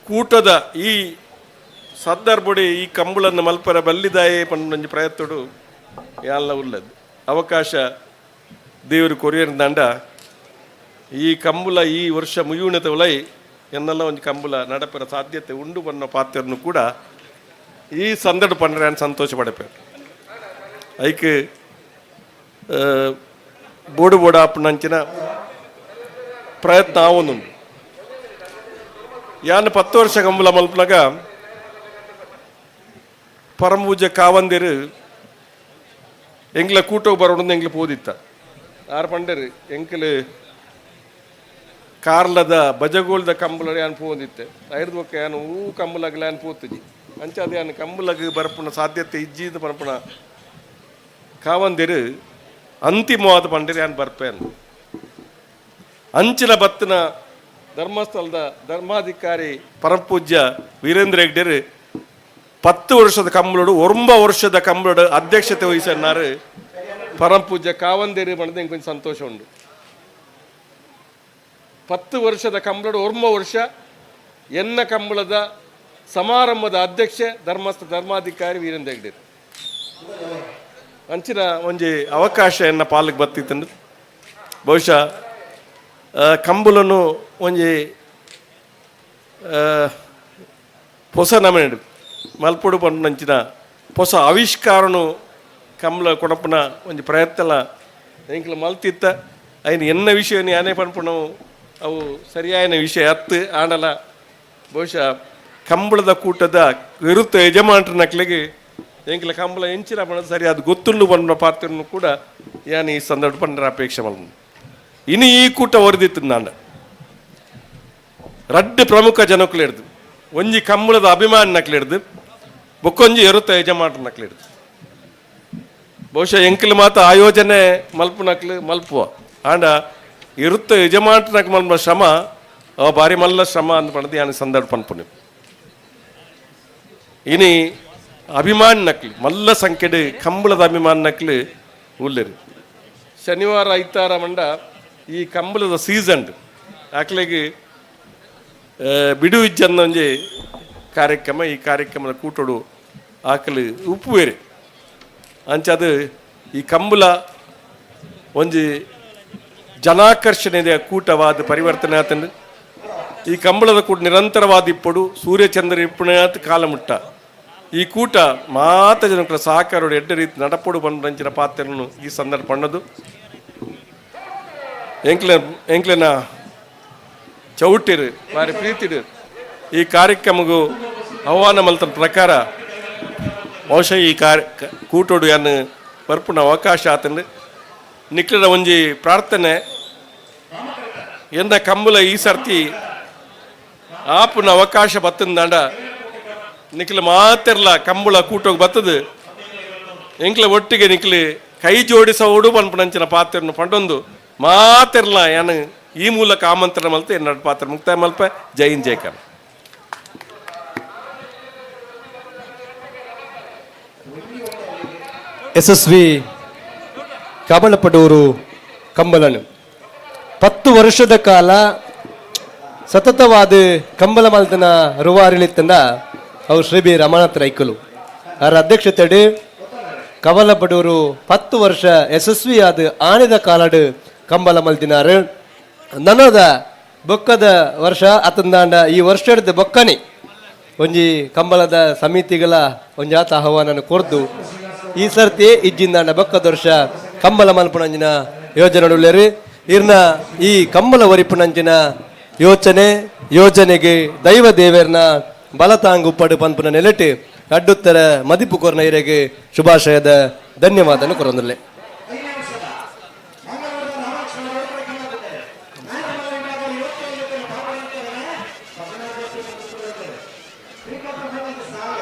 ಕೂಟದ ಈ ಸಂದರ್ಭಡಿ ಈ ಕಂಬಳನ್ನು ಮಲ್ಪರ ಬಲ್ಲಿದಾಯೇ ಪನ್ನೊಂಜಿ ಪ್ರಯತ್ನಡು ಯಾಲ್ಲ ಉಲ್ಲದು ಅವಕಾಶ ದೇವರು ಕೊರಿಯರ್ ದಂಡ ಈ ಕಂಬಳ ಈ ವರ್ಷ ಮುಗಿಯುಣತೆ ಉಲೈ ಎನ್ನೆಲ್ಲ ಒಂದು ಕಂಬಳ ನಡಪರ ಸಾಧ್ಯತೆ ಉಂಡು ಬನ್ನ ಪಾತ್ರನು ಕೂಡ ಈ ಸಂದರ್ಭ ಪಂಡ್ರೆ ಸಂತೋಷ ಪಡಪೆ. ಐಕ್ ಬೋಡು ಬೋಡ ಅಪ್ಪನಂಚಿನ ಪ್ರಯತ್ನ ಆವೊಂದುಂಡು. ಯಾನ್ 10 ವರ್ಷ ಕಂಬಳ ಮಲ್ಪನಾಗ ಪರಮಪೂಜೆ ಕಾವಂದಿರು ಎಂಕ್ಲ ಕೂಟೋಗಿ ಬರೋಡು ಎಂಕ್ಲ ಪೋದಿತ್ತ ಆರು ಪಂಡರು ಎಂಕಲು ಕಾರ್ಲದ ಬಜಗೋಲ್ದ ಕಂಬುಲ ಯಾನ್ ಪೋದಿತ್ತೆ ಐರ್ದ ಬೊಕ್ಕ ಯಾನ್ ಹೂ ಕಂಬುಲಗ್ಲ ಯಾನ್ ಪೋತುಜಿ ಅಂಚಾದ ಯಾನ್ ಕಂಬುಲಗ್ ಬರ್ಪುನ ಸಾಧ್ಯತೆ ಇಜ್ಜಿದ ಪನ್ಪುನ ಕಾವಂದಿರು ಅಂತಿಮವಾದ ಪಂಡರು ಯಾನ್ ಬರ್ಪೆ ಅಂದು ಅಂಚಿನ ಬತ್ತಿನ ಧರ್ಮಸ್ಥಳದ ಧರ್ಮಾಧಿಕಾರಿ ಪರಮಪೂಜ್ಯ ವೀರೇಂದ್ರ ಹೆಗ್ಡೆರು 10 ವರ್ಷದ ಕಂಬಳೋಡು 9 ವರ್ಷದ ಕಂಬಳೋಡು ಅಧ್ಯಕ್ಷತೆ ವಹಿಸನ್ನಾರು ಪರಮಪೂಜ್ಯ ಕಾವಂದೇರಿ ಬಂದ ಇಂಕೊಂಚ ಸಂತೋಷ ಉಂಡು. 10 ವರ್ಷದ ಕಂಬಳೋಡು 9 ವರ್ಷ ಎನ್ನ ಕಂಬಳದ ಸಮಾರಂಭದ ಅಧ್ಯಕ್ಷೆ ಧರ್ಮಸ್ಥ ಧರ್ಮಾಧಿಕಾರಿ ವೀರೇಂದ್ರ ಹೆಗ್ಡೆರು ಅಂಚಿನ ಒಂಜಿ ಅವಕಾಶ ಎನ್ನ ಪಾಲಿಗೆ ಬತ್ತಿತ್ತಂದ್ರೆ ಬಹುಶಃ ಕಂಬುಲನು ಒಂಜಿ ಹೊಸ ನಮನೆ ಮಲ್ಪೊಡು ಪಂಚಿನ ಹೊಸ ಆವಿಷ್ಕಾರನು ಕಂಬಳ ಕೊಡಪುನ ಒಂಜಿ ಪ್ರಯತ್ನ ಎಂಕ್ಲ ಮಲ್ತಿತ್ತ ಐನ ಎನ್ನ ವಿಷಯ ಯಾನೇ ಪನ್ಪುನವು ಅವು ಸರಿಯಾಯನ ವಿಷಯ ಅತ್ತು ಆಂಡಲ ಬಹುಶಃ ಕಂಬಳದ ಕೂಟದ ವಿರುದ್ಧ ಯಜಮಾನ್ರ ನಕ್ಲಿಗೆ ಎಂಕ್ಲ ಕಂಬಳ ಎಂಚಿನ ಪಂಡ ಸರಿ ಅದು ಗೊತ್ತುಂಡು ಪನ್ಪುನ ಪಾತ್ರನು ಕೂಡ ಯಾನ್ ಈ ಸಂದರ್ಭ ಪಂಡ್ರ ಅಪೇಕ್ಷೆ ಮಲ್ಪುಂಡು. ಇನ್ನು ಈ ಕೂಟ ಒರೆದಿತ್ತು ನಾನು ರಡ್ಡು ಪ್ರಮುಖ ಜನಕ್ಕಳು ಒಂಜಿ ಕಂಬಳದ ಅಭಿಮಾನ ನಕ್ಲಿಡ್ದು ಬೊಕ್ಕೊಂಜಿ ಎರುತ್ತ ಯಜಮಾನ್ರ ನಕ್ಲಿಡ್ದು ಬಹುಶಃ ಎಂಕಲ್ ಮಾತ ಆಯೋಜನೆ ಮಲ್ಪು ನಕ್ಲು ಮಲ್ಪುವ ಆಂಡ ಇರುತ್ತ ಯಜಮಾನ್ರ ಮಲ್ಪ ಶ್ರಮ ಅವ ಬಾರಿ ಮಲ್ಲ ಶ್ರಮ ಅಂತ ಪಂಡದು ಯಾನ್ ಸಂದರ್ಭ ಪನ್ಪುನಿ. ಇನಿ ಅಭಿಮಾನ ನಕ್ಲು ಮಲ್ಲ ಸಂಖ್ಯೆಡು ಕಂಬಳದ ಅಭಿಮಾನ ನಕ್ಲು ಉಲ್ಲೆರು ಶನಿವಾರ ಐತಾರ ಮಂಡ ಈ ಕಂಬಳದ ಸೀಸನ್ ಆಕ್ಲೆಗೆ ಬಿಡು ಇಜ್ಜನ್ನ ಒಂಜಿ ಕಾರ್ಯಕ್ರಮ ಈ ಕಾರ್ಯಕ್ರಮದ ಕೂಟೋಡು ಆಕಲು ಉಪ್ಪು ಬೇರೆ ಅಂಚಾದ ಈ ಕಂಬಳ ಒಂಜಿ ಜನಾಕರ್ಷಣೆಯ ಕೂಟವಾದ ಪರಿವರ್ತನೆ ಆತಂದು ಈ ಕಂಬಳದ ಕೂಟ ನಿರಂತರವಾದ ಇಪ್ಪಡು ಸೂರ್ಯಚಂದ್ರ ಇಪ್ಪುಣಾತ್ ಕಾಲಮುಟ್ಟ ಈ ಕೂಟ ಮಾತ ಜನಗಳ ಸಹಕಾರೋಡು ಎಡ್ಡ ರೀತಿ ನಡಪೊಡು ಬಂದಂಚಿನ ಪಾತ್ರನು ಈ ಸಂದರ್ಭ ಪಣ್ಣದು ಎಂಕ್ಲೆ ಎಂಕ್ಲೆನ ಚೌಟಿರು ಬಾರಿ ಪ್ರೀತಿಡು ಈ ಕಾರ್ಯಕ್ರಮಗೂ ಆಹ್ವಾನ ಮಲ್ತನ ಪ್ರಕಾರ ಬಹುಶಃ ಈ ಕಾರ್ಯ ಕೂಟೋಡು ಯಾನ್ ಬರ್ಪುನ ಅವಕಾಶ ಆತಂದು ನಿಕ್ಲದ ಒಂಜಿ ಪ್ರಾರ್ಥನೆ ಎಂದ ಕಂಬುಲ ಈ ಸರ್ತಿ ಆಪುನ ಅವಕಾಶ ಬತ್ತಂದಾಂಡ ನಿಕ್ಲ ಮಾತಿರ್ಲ ಕಂಬುಳ ಕೂಟೋಗಿ ಬತ್ತದು ಎಂಕ್ಲ ಒಟ್ಟಿಗೆ ನಿಕ್ಲಿ ಕೈ ಜೋಡಿಸೋಡು ಪನ್ಪುನಂಚಿನ ಪಾತ್ರನು ಪಂಡೊಂದು ಮಾತಿರ್ಲ ಯಾನ್ ಈ ಮೂಲಕ ಆಮಂತ್ರಣ ಮಲ್ತೆ ಎನ್ನಡ ಪಾತ್ರ ಮುಕ್ತಾಯ ಮಲ್ಪ. ಜೈ ಹಿಂದ್, ಜೈ ಕರ್ನಾಟಕ. ಯಶಸ್ವಿ ಕಬಳಪಡೂರು ಕಂಬಲನು 10 ವರ್ಷದ ಕಾಲ ಸತತವಾದ ಕಂಬಳ ಮಲ್ತನ ರುವಾರಿಳಿತ್ತಂದ ಅವರು ಶ್ರೀ ಬಿ ರಮಾನಾಥ್ ರೈಕುಲು ಅವರ ಅಧ್ಯಕ್ಷತೆಡು ಕವಲಪಡೂರು 10 ವರ್ಷ ಯಶಸ್ವಿಯಾದ ಆನೆದ ಕಾಲಡು ಕಂಬಳ ಮಲ್ತಿನಾರು. ನನದ ಬೊಕ್ಕದ ವರ್ಷ ಅತಂದಾಂಡ ಈ ವರ್ಷದ ಬೊಕ್ಕನೆ ಒಂಜಿ ಕಂಬಳದ ಸಮಿತಿಗಳ ಒಂಜಾತ ಆಹ್ವಾನ ಕೊರ್ದು ಈ ಸರ್ತಿ ಇಜ್ಜಿಂದಾಂಡ ಬೊಕ್ಕದ ವರ್ಷ ಕಂಬಳ ಮಲ್ಪುನಂಚಿನ ಯೋಜನೆ ಉಳ್ಳೇರು. ಇರ್ನ ಈ ಕಂಬಳ ಒರಿಪುನಂಚಿನ ಯೋಚನೆ ಯೋಜನೆಗೆ ದೈವ ದೇವರ್ನ ಬಲತಾಂಗು ಪಡು ಪನ್ಪುನ ನೆಲೆಟು ಅಡ್ಡುತ್ತರ ಮದಿಪು ಕೊರ್ನ ಇರೆಗೆ ಶುಭಾಶಯದ ಧನ್ಯವಾದನ ಕೊರೊಂದುಲ್ಲೆ.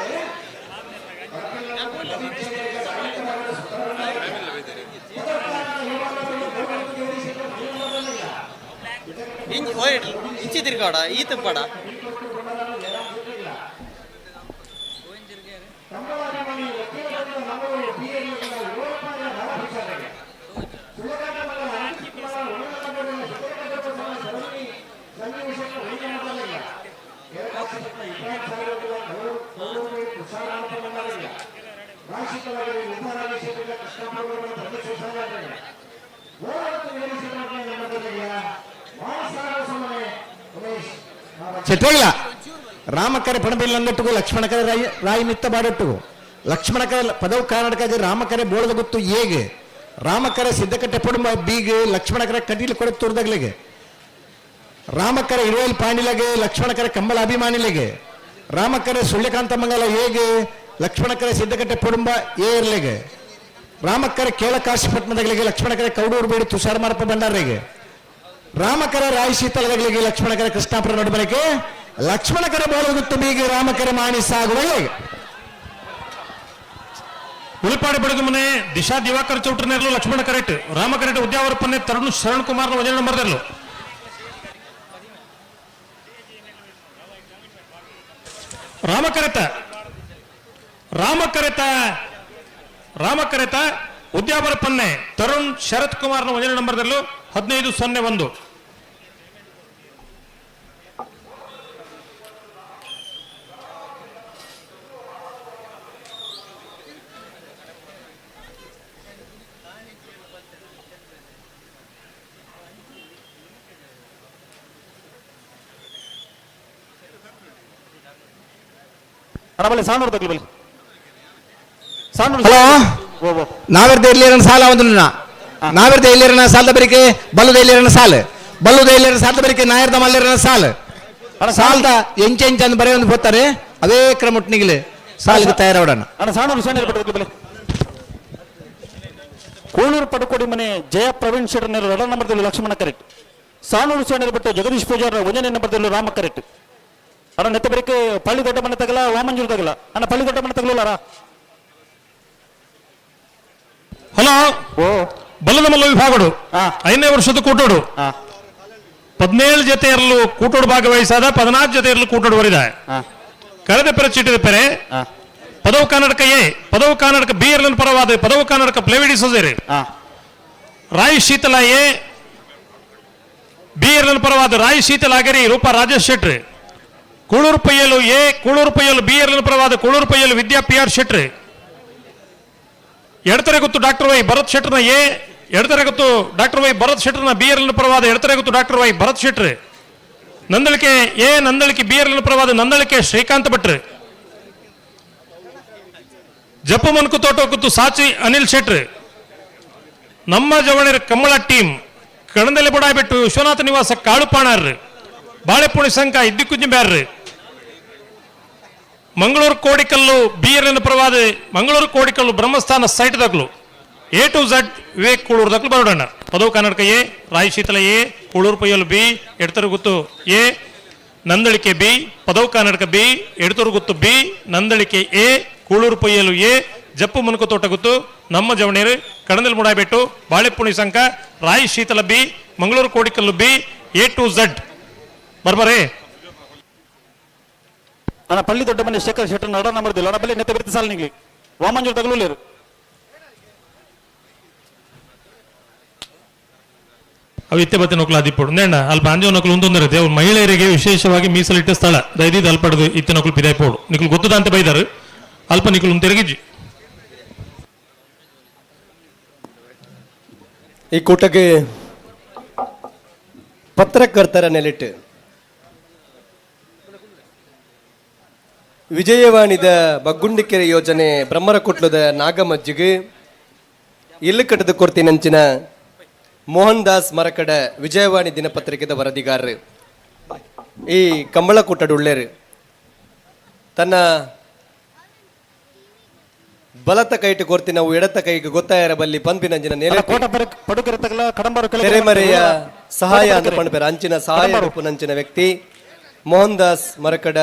ಇಂಚಿ ತಿರ್ಗಾಡ ಈ ತುಪ್ಪಡ ಚೆಟ್ಟಲ್ಲ ರಾಮಕರೆ ಪಣಬಿಲ್ಲಂದೊಟ್ಟಿಗೂ ಲಕ್ಷ್ಮಣಕರೆ ರಾಯಿ ರಾಯಿ ಮಿತ್ತ ಬಾಡೊಟ್ಟಿಗೂ ಲಕ್ಷ್ಮಣಕರೆ ಪದವು ಕರ್ನಾಟಕ ರಾಮಕರೆ ಬೋಳದ ಗೊತ್ತು ಹೇಗೆ ರಾಮಕರೆ ಸಿದ್ದಕಟ್ಟೆ ಪಡುಂಬ ಬೀಗೆ ಲಕ್ಷ್ಮಣಕರೆ ಕಟೀಲು ಕೊಡೆ ತೋರ್ದಗ್ಲಿಗೆ ರಾಮಕರೆ ಇರುವಲ್ ಪಾಂಡಿಲಗೆ ಲಕ್ಷ್ಮಣಕರೆ ಕಂಬಳ ಅಭಿಮಾನಿಲೆಗೆ ರಾಮಕರೆ ಸುಳ್ಯಕಾಂತ ಮಂಗಲ ಹೇಗೆ ಲಕ್ಷ್ಮಣಕರೆ ಸಿದ್ದಕಟ್ಟೆ ಪಡುಂಬ ಏರ್ಲೆಗೆ. ರಾಮಕ್ಕರೆ ಕೇಳಕಾಶಿಪಟ್ಟಣದಗಳಿಗೆ ಲಕ್ಷ್ಮಣಕರೆ ಕೌಡೂರು ಬೇಡಿ ತುಷಾರ್ ಮಾರಪ್ಪ ಭಂಡಾರಿಗೆ ರಾಮಕರ ರಾಯಿ ಶೀತಲದಗಳಿಗೆ ಲಕ್ಷ್ಮಣಕರ ಕೃಷ್ಣಾಪುರ ನಡುಬಲಕ್ಕೆ ಲಕ್ಷ್ಮಣಕರ ಬೋಳಗುತ್ತು ಬೀಗಿ ರಾಮಕರ ಮಾಣಿ ಸಾಗುವ ಉಳಿಪಾಡಿ ಬಡಗು ಮನೆ ದಿಶಾ ದಿವಾಕರ್ ಚೌಟ್ರನೆರ್ಲು ಲಕ್ಷ್ಮಣ ಕರೆಟ್ ರಾಮ ಕರೆಟ್ ಉದ್ಯಾವರಪ್ಪನ್ನೇ ತರುಣ್ ಶರಣ್ ಕುಮಾರ್ ವಜನ ನಂಬರ್ದರ್ಲು ರಾಮ ಕರೆತ ರಾಮ ಕರೆತ ರಾಮ ಕರೆತ ಉದ್ಯಾವರಪ್ಪನ್ನೇ ತರುಣ್ ಶರತ್ ಕುಮಾರ್ನ ವಜನ ನಂಬರ್ದಲ್ಲೂ 15-01. ಹಲೋ ನಾವೆರ್ದ ಎಲ್ಲಿರನ ಸಾಲ ಒಂದು ನಾವೆರ್ದ ಎಲ್ಲಿರನ ಸಾಲದ ಬರಿಕೆ ಬಲ್ಲದ ಎಲ್ಲಿರನ ಸಾಲ ಬಲ್ಲದ ಎಲ್ಲಿರನ ಸಾಲದ ಬರಿಕೆ ನಾಯರ್ದ ಮಲ್ಲಿರನ ಸಾಲ ಸಾಲದ ಎಂಚ ಎಂಚ ಅಂದ್ ಬರೀ ಒಂದು ಹೋಗ್ತಾರೆ ಅದೇ ಕ್ರಮ ಒಟ್ಟಿನಿಗಿಲೆ ಸಾಲಿಗೆ ತಯಾರಾಡೋಣ. ಕೋಳೂರು ಪಡುಕೋಡಿ ಮನೆ ಜಯ ಪ್ರವೀಣ್ ಶೆಟ್ಟರ್ ಎರಡನೇ ನಂಬರ್ದಲ್ಲಿ ಲಕ್ಷ್ಮಣ ಕರೆಕ್ಟ್ ಸಾನೂರು ಸೇಣರು ಬಿಟ್ಟು ಜಗದೀಶ್ ಪೂಜಾರ್ ಒಂದನೇ ನಂಬರ್ದಲ್ಲಿ ರಾಮ ಕರೆಕ್ಟ್ ಅಣ್ಣ ನೆತ್ತ ಬರಿಕೆ ಪಳ್ಳಿ ದೊಡ್ಡ ಮನೆ ತಗಲ ವಾಮಂಜೂರು ತಗಲ ಅಣ್ಣ ಪಳ್ಳಿ ದೊಡ್ಡ ಮನೆ ತಗಲುಲ್ಲಾರ. ಹಲೋ ಬಲದ ಮಲ್ಲ ವಿಭಾಗಡು 5ನೇ ವರ್ಷದ ಕೂಟೋಡು 17 ಜೊತೆ ಇರಲು ಕೂಟೋಡು ಭಾಗವಹಿಸಾದ 14 ಜೊತೆ ಇರಲು ಕೂಟೋಡು ವರಿದ ಕಳೆದ ಪೆರೆ ಚೀಟಿದ ಪೆರೆ ಪದವು ಕರ್ನಾಟಕ ಎ ಪದವು ಕರ್ನಾಟಕ ಬಿ ಇರಲಿನ ಪರವಾದ ಪದವು ಕರ್ನಾಟಕ ಪ್ಲೇವಿಡಿ ಸೊಸೇರಿ ರಾಯ್ ಶೀತಲ ಎ ಬಿ ಇರಲಿನ ಪರವಾದ ರಾಯ್ ಶೀತಲ ಆಗರಿ ರೂಪಾ ರಾಜೇಶ್ ಶೆಟ್ರಿ ಕೂಳೂರು ಪೈಯಲು ಎ ಕೂಳೂರು ಪೈಯಲು ಬಿ ಇರಲಿನ ಪರವಾದ ಕೂಳೂರು ಪೈಯಲು ವಿದ್ಯಾ ಪಿ ಆರ್ ಶೆಟ್ರಿ ಎಡತರೆ ಗೊತ್ತು ಡಾಕ್ಟರ್ ವೈ ಭರತ್ ಶೆಟ್ಟರ್ನ ಎ ಎಡತರೆ ಗೊತ್ತು ಡಾಕ್ಟರ್ ವೈ ಭರತ್ ಶೆಟ್ಟರ್ನ ಬಿ ಎರ್ಲಿನ ಪರವಾದ ಎಡತರೆ ಗೊತ್ತು doctor Y Bharath Shettar Nandalike A Nandalike B ಎರ್ಲಿನ ಪರವಾದ ನಂದಳಿಕೆ ಶ್ರೀಕಾಂತ್ ಭಟ್ರು ಜಪ್ಪು ಮನ್ಕು ತೋಟ ಗೊತ್ತು ಸಾಚಿ ಅನಿಲ್ ಶೆಟ್ರು ನಮ್ಮ ಜವಣರ ಕಮ್ಮಳ ಟೀಮ್ ಕಣದಲ್ಲಿ ಬುಡಾಬಿಟ್ಟು ವಿಶ್ವನಾಥ ನಿವಾಸ ಕಾಳುಪಾಣಾರ್ರು ಬಾಳೆಪುಣಿ ಸಂಘ ಇದ್ದಿಕ್ಕುಂಜಿ ಮಂಗಳೂರು ಕೋಡಿಕಲ್ಲು ಬಿ ಎರ್ಲಿನ ಪರವಾದ ಮಂಗಳೂರು ಕೋಡಿಕಲ್ಲು ಬ್ರಹ್ಮಸ್ಥಾನ ಸೈಟ್ ದಾಖಲು ಎ ಟು ಝಡ್ ವಿವೇಕ್ ಕೂಳೂರು ದಾಖಲು ಬರೋಣ Padavu Karnataka A Rai Sheetala A Kuloor Payyalu B Edathuruguttu A Nandalike B Padavu Karnataka B Edathuruguttu B Nandalike A Kuloor Payyalu A Jappu Manukuthota Guttu Namma Javaneru Kadandal Mudabettu Balepuni Sanka Rai Sheetala B Mangaluru Kodikallu B A to Z ಬರ್ಬರೇ. ಅಣ್ಣ ಪಳ್ಳಿ ದೊಡ್ಡ ಮನೆ ಶೇಖರ್ ಶೆಟ್ಟರ್ ನಡ ನಂಬರ್ದಿಲ್ಲ ಅಣ್ಣ ಬಲ್ಲಿ ನೆತ್ತ ಬಿರ್ತಿ ಸಾಲ ನಿಗ್ಲಿ ವಾಮಂಜೂರು ತಗಲೂಲೇರು. ಅವು ಇತ್ತೆ ಬತ್ತೆ ನೊಕ್ಲು ಆದಿಪ್ಪಡು ನೇಣ ಅಲ್ಪ ಅಂಜೋ ನೊಕ್ಲು ಉಂದೊಂದರೆ ಅವ್ರು ಮಹಿಳೆಯರಿಗೆ ವಿಶೇಷವಾಗಿ ಮೀಸಲಿಟ್ಟ ಸ್ಥಳ ದೈದಿದ್ದು ಅಲ್ಪಡದು ಇತ್ತೆ ನೊಕ್ಲು ಪಿದಾಯ್ಪೋಡು ನಿಕ್ಲು ಗೊತ್ತದಂತೆ ಬೈದಾರು ಅಲ್ಪ ನಿಕ್ಲು ತಿರುಗಿಜ್ಜಿ. ಈ ಕೂಟಕ್ಕೆ ಪತ್ರಕರ್ತರ ನೆಲೆಟ್ಟು ವಿಜಯವಾಣಿದ ಬಗ್ಗುಂಡಿಕೆರೆ ಯೋಜನೆ ಬ್ರಹ್ಮರಕೊಟ್ಲದ ನಾಗಮಜ್ಜಿಗೆ ಇಲ್ಲು ಕಟ್ಟದ ಕೊರ್ತಿನಂಚಿನ ಮೋಹನ್ ದಾಸ್ ಮರಕಡ ವಿಜಯವಾಣಿ ದಿನಪತ್ರಿಕೆದ ವರದಿಗಾರರು ಈ ಕಂಬಳಕೂಟಡುಳ್ಳೇರು ತನ್ನ ಬಲತ ಕೈಟು ಕೊರ್ತಿ ನಾವು ಎಡತ ಕೈಗೆ ಗೊತ್ತಾಯರ ಬಲ್ಲಿ ಪಂಪಿನಂಚಿನ ನೆಲೆ ತೆರೆಮರೆಯ ಸಹಾಯ ಅಂತ ಪಂಡ್ಪೇರ ಅಂಚಿನ ಸಹಾಯ ರೂಪುನಂಚಿನ ವ್ಯಕ್ತಿ ಮೋಹನ್ ದಾಸ್ ಮರಕಡ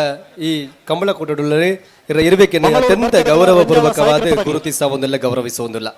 ಈ ಕಂಬಳಕೂಟಡುಳ್ಳರು ಇರಬೇಕೆನ್ನ ಅತ್ಯಂತ ಗೌರವಪೂರ್ವಕವಾದ ಗುರುತಿಸ ಒಂದಿಲ್ಲ ಗೌರವಿಸುವುದಿಲ್ಲ.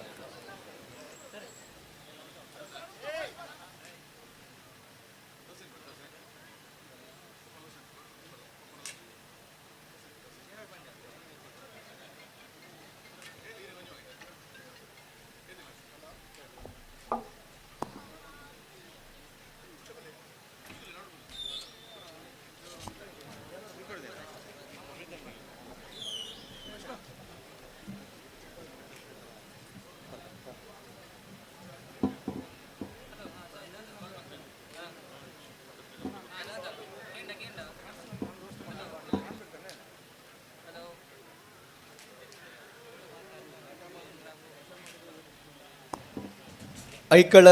ಐಕಳ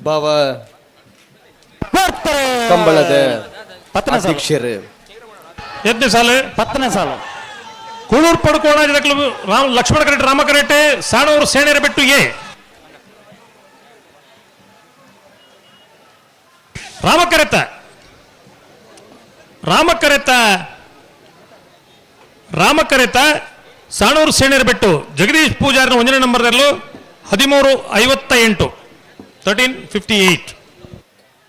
ಬಾವ ಕಂಬಳದ ಅಧ್ಯಕ್ಷರು ಎತ್ತನೇ ಸಾಲು 10ನೇ ಸಾಲು Kulur ಪಡ್ಕೋಣ ರಾಮ ಲಕ್ಷ್ಮಣ ಕರೆಟ್ ರಾಮ ಕರೆಟೆ ಸಾಣೂರು ಸೇಣೆರ ಬೆಟ್ಟು ಎ ರಾಮ ಕರೆತ ರಾಮ ಕರೆತ ರಾಮ ಕರೆತ ಸಾಣೂರು ಸೇಣೆರ ಬೆಟ್ಟು ಜಗದೀಶ್ ಪೂಜಾರಿನ ಒಂದನೇ ನಂಬರ್ದಲ್ಲೂ 13:58 13:58.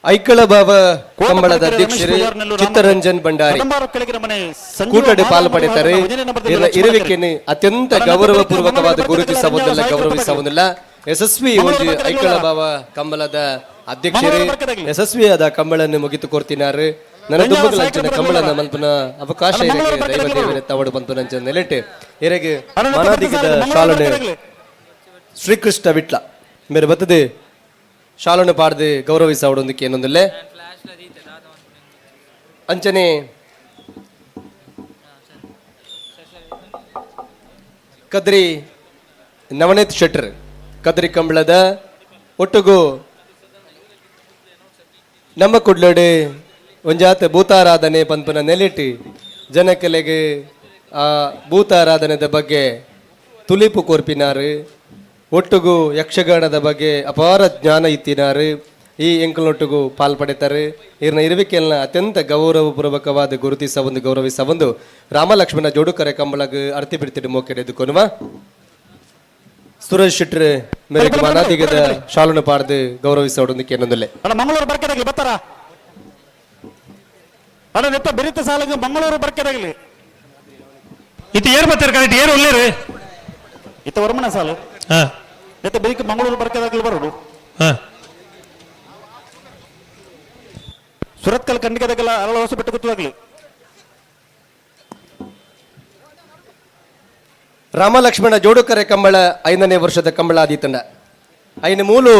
ಐಕಳ ಬಾವ ಕಂಬಳದ ಅಧ್ಯಕ್ಷರು ಚಿತ್ತರಂಜನ್ ಭಂಡಾರಿ ಕೂಟಡೆ ಪಾಲು ಪಡೆಯುತ್ತಾರೆ. ಇರುವಿಕೆಯನ್ನು ಅತ್ಯಂತ ಗೌರವಪೂರ್ವಕವಾದ ಗುರುತಿಸಬಹುದಿಲ್ಲ, ಗೌರವಿಸಬಹುದಿಲ್ಲ. ಯಶಸ್ವಿ ಒಂಜಿ ಐಕಳ ಬಾವ ಕಂಬಳದ ಅಧ್ಯಕ್ಷರು ಯಶಸ್ವಿಯಾದ ಕಂಬಳನ್ನು ಮುಗಿತು ಕೊಡ್ತಿನಾರು. ನನ್ನ ದುಂಬಗಲಂಚಿನ ಕಂಬಳನ ಮಲ್ಪನ ಅವಕಾಶ ದೈವ ದೇವರ ತವಡು ಬಂತು ನೆಲೆಟೆ ಇರೆಗೆ ಮನಾದಿಗದ ಶಾಲನೆ ಶ್ರೀಕೃಷ್ಣ ವಿಟ್ಲ ಮೇರೆ ಬತ್ತದೆ ಶಾಲನ್ನು ಪಾಡ್ದು ಗೌರವಿಸವಡೊಂದಕ್ಕೆ ಏನೊಂದಿಲ್ಲೆ ಅಂಚನೆ ಕದ್ರಿ ನವನೀತ್ ಶೆಟ್ಟರ್ ಕದ್ರಿ ಕಂಬಳದ ಒಟ್ಟುಗು ನಮ್ಮ ಕುಡ್ಲಡೆ ಒಂಜಾತ ಭೂತಾರಾಧನೆ ಪನ್ಪುನ ನೆಲೆಟಿ ಜನಕಲೆಗೆ ಆ ಭೂತಾರಾಧನೆದ ಬಗ್ಗೆ ತುಲಿಪು ಕೋರ್ಪಿನಾರು, ಒಟ್ಟುಗು ಯಕ್ಷಗಾನದ ಬಗ್ಗೆ ಅಪಾರ ಜ್ಞಾನ ಇತ್ತಿನಾರು. ಈ ಎಂಕಲ್ನೊಟ್ಟುಗು ಪಾಲ್ ಪಡೆತಾರೆ. ಇರ್ನ ಇರುವಿಕೆಯನ್ನ ಅತ್ಯಂತ ಗೌರವಪೂರ್ವಕವಾದ ಗುರುತಿಸ ಒಂದು ಗೌರವಿಸ ಒಂದು ರಾಮಲಕ್ಷ್ಮಣ ಜೋಡುಕರೆ ಕಂಬಳಗ್ ಅರ್ತಿ ಬಿಡ್ತಿಡು ಮೋಕೆಡೆದು ಕೊನುವ ಸುರೇಶ್ ಶೆಟ್ಟರ್ ಮೇರೆಗೆ ಮನಾದಿಗದ ಶಾಲನ್ನು ಪಾಡ್ದು ಗೌರವಿಸೋಡೊಂದಕ್ಕೆ ಏನೊಂದಿಲ್ಲ. ಮಂಗಳೂರು ಬರ್ಕೆದಾಗಲಿ ಬರ್ತಾರ ಅಣ್ಣ ನೆತ್ತ ಬೆರಿತ ಸಾಲಗ ಮಂಗಳೂರು ಬರ್ಕೆದಾಗಲಿ ಇತ್ತು ಏರ್ ಬರ್ತಾರೆ ಕರೆಕ್ಟ್ ಏರು ಒಲ್ಲೇರು ಇತ್ತ ವರ್ಮನ ಸಾಲು ನೆತ್ತ ಬೆರಿಕ ಮಂಗಳೂರು ಬರ್ಕೆದಾಗಲಿ ಬರೋಡು ಸುರತ್ಕಲ್ ಖಂಡಿಕೆದಾಗೆಲ್ಲ ಅರಳ ಹೊಸ ಬಿಟ್ಟು ಗೊತ್ತಾಗಲಿ. ರಾಮಲಕ್ಷ್ಮಣ ಜೋಡುಕರೆ ಕಂಬಳ 5ನೇ ವರ್ಷದ ಕಂಬಳ ಆದಿತ್ತಂಡ ಐನ ಮೂಲು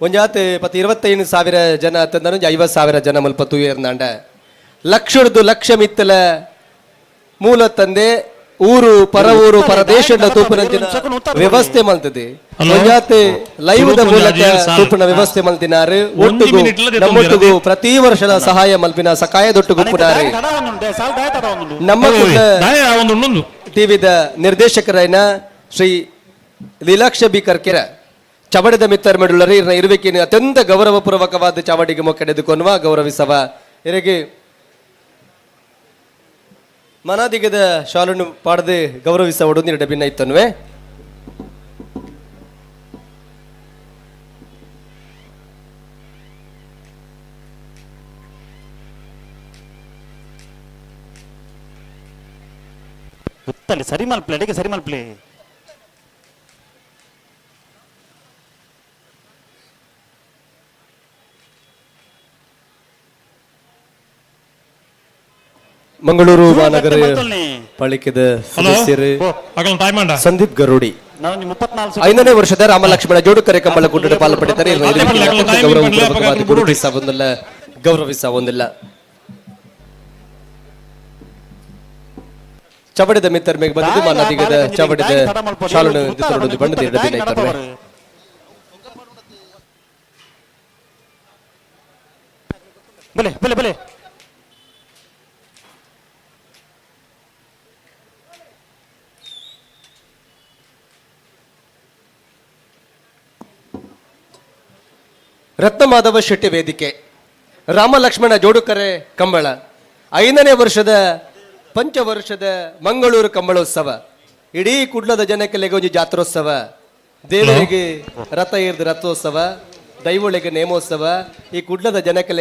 ಒಂಜಾತ್ ಪತ್ತು 25,000 ಜನ ತಂದನು 50,000 ಜನ ಮುಲ್ಪ ತೂಯರ್ನಾಂಡ ಲಕ್ಷರ್ದು ಲಕ್ಷ ಮಿತ್ತಲ ಮೂಲ ತಂದೆ ಊರು ಪರ ಊರು ಪರದೇಶದ ತೂಪುನಂಚಿನ ವ್ಯವಸ್ಥೆ ಮಲ್ತದೆ. ಒಂಜಾತ್ ಲೈವ್ದ ಮೂಲಕ ತೂಪುನ ವ್ಯವಸ್ಥೆ ಮಲ್ತಿನಾರು. ಒಟ್ಟುಗು ನಮ್ಮೊಟ್ಟುಗು ಪ್ರತಿ ವರ್ಷದ ಸಹಾಯ ಮಲ್ಪಿನ ಸಕಾಯದೊಟ್ಟು ಗುಪ್ಪುನಾರು. ನಮ್ಮ ಟಿವಿದ ನಿರ್ದೇಶಕರೈನ ಶ್ರೀ ಲೀಲಾಕ್ಷ ಬಿ ಕರ್ಕೆರ ಚವಡದ ಮಿತ್ತರ್ ಮೆಡುಲರಿ ಇರುವಿಕೆ ಅತ್ಯಂತ ಗೌರವಪೂರ್ವಕವಾದ ಚಾವಡಿಗೆ ಮೊಕ್ಕೆಡೆದುಕೊನ್ನುವ ಗೌರವಿಸವ ಇರಗೆ ಮನಾದಿಗದ ಶಾಲನ್ನು ಪಾಡದೆ ಗೌರವಿಸವಡು ನೀರು ಭಿನ್ನ ಇತ್ತನ್ವೆ. ಉತ್ತಲಿ ಸರಿ ಮಲ್ಪ್ಲೆ ಅಡಿಗೆ ಸರಿ ಮಲ್ಪ್ಲೆ. ಮಂಗಳೂರು ಮಹಾನಗರ ಪಾಲಿಕೆದ ಸದಸ್ಯರು ಸಂದೀಪ್ ಗರುಡಿ 5ನೇ ವರ್ಷದ ರಾಮಲಕ್ಷ್ಮಣ ಜೋಡುಕರೆ ಕಂಬಳ ಕೂಟದ ಪಾಲು ಪಡೆದರೆ ಗೌರವಪೂರ್ವಕವಾದ ಗುರುತಿಸವೊಂದಿಲ್ಲ, ಗೌರವಿಸವೊಂದಿಲ್ಲ. ಚವಡಿದ ಮಿತ್ತರ್ ಮೇಗ್ ಬಂದಿದ್ದು ಮಾನಾದಿಗದ ಚವಡಿದ ಶಾಲನ್ನು ಬಣ್ಣದ ಬಲೆ ಬಲೆ ಬಲೆ ರತ್ನಮಾಧವ ಶೆಟ್ಟಿ ವೇದಿಕೆ ರಾಮಲಕ್ಷ್ಮಣ ಜೋಡುಕರೆ ಕಂಬಳ 5ನೇ ವರ್ಷದ ಪಂಚವರ್ಷದ ಮಂಗಳೂರು ಕಂಬಳೋತ್ಸವ ಇಡೀ ಕುಡ್ಲದ ಜನಕ್ಕೆ ಒಂಜಿ ಜಾತ್ರೋತ್ಸವ, ದೇವರಿಗೆ ರಥ ಏರ್ದ ರಥೋತ್ಸವ, ದೈವಳಿಗೆ ನೇಮೋತ್ಸವ, ಈ ಕುಡ್ಲದ ಜನಕ್ಕೆ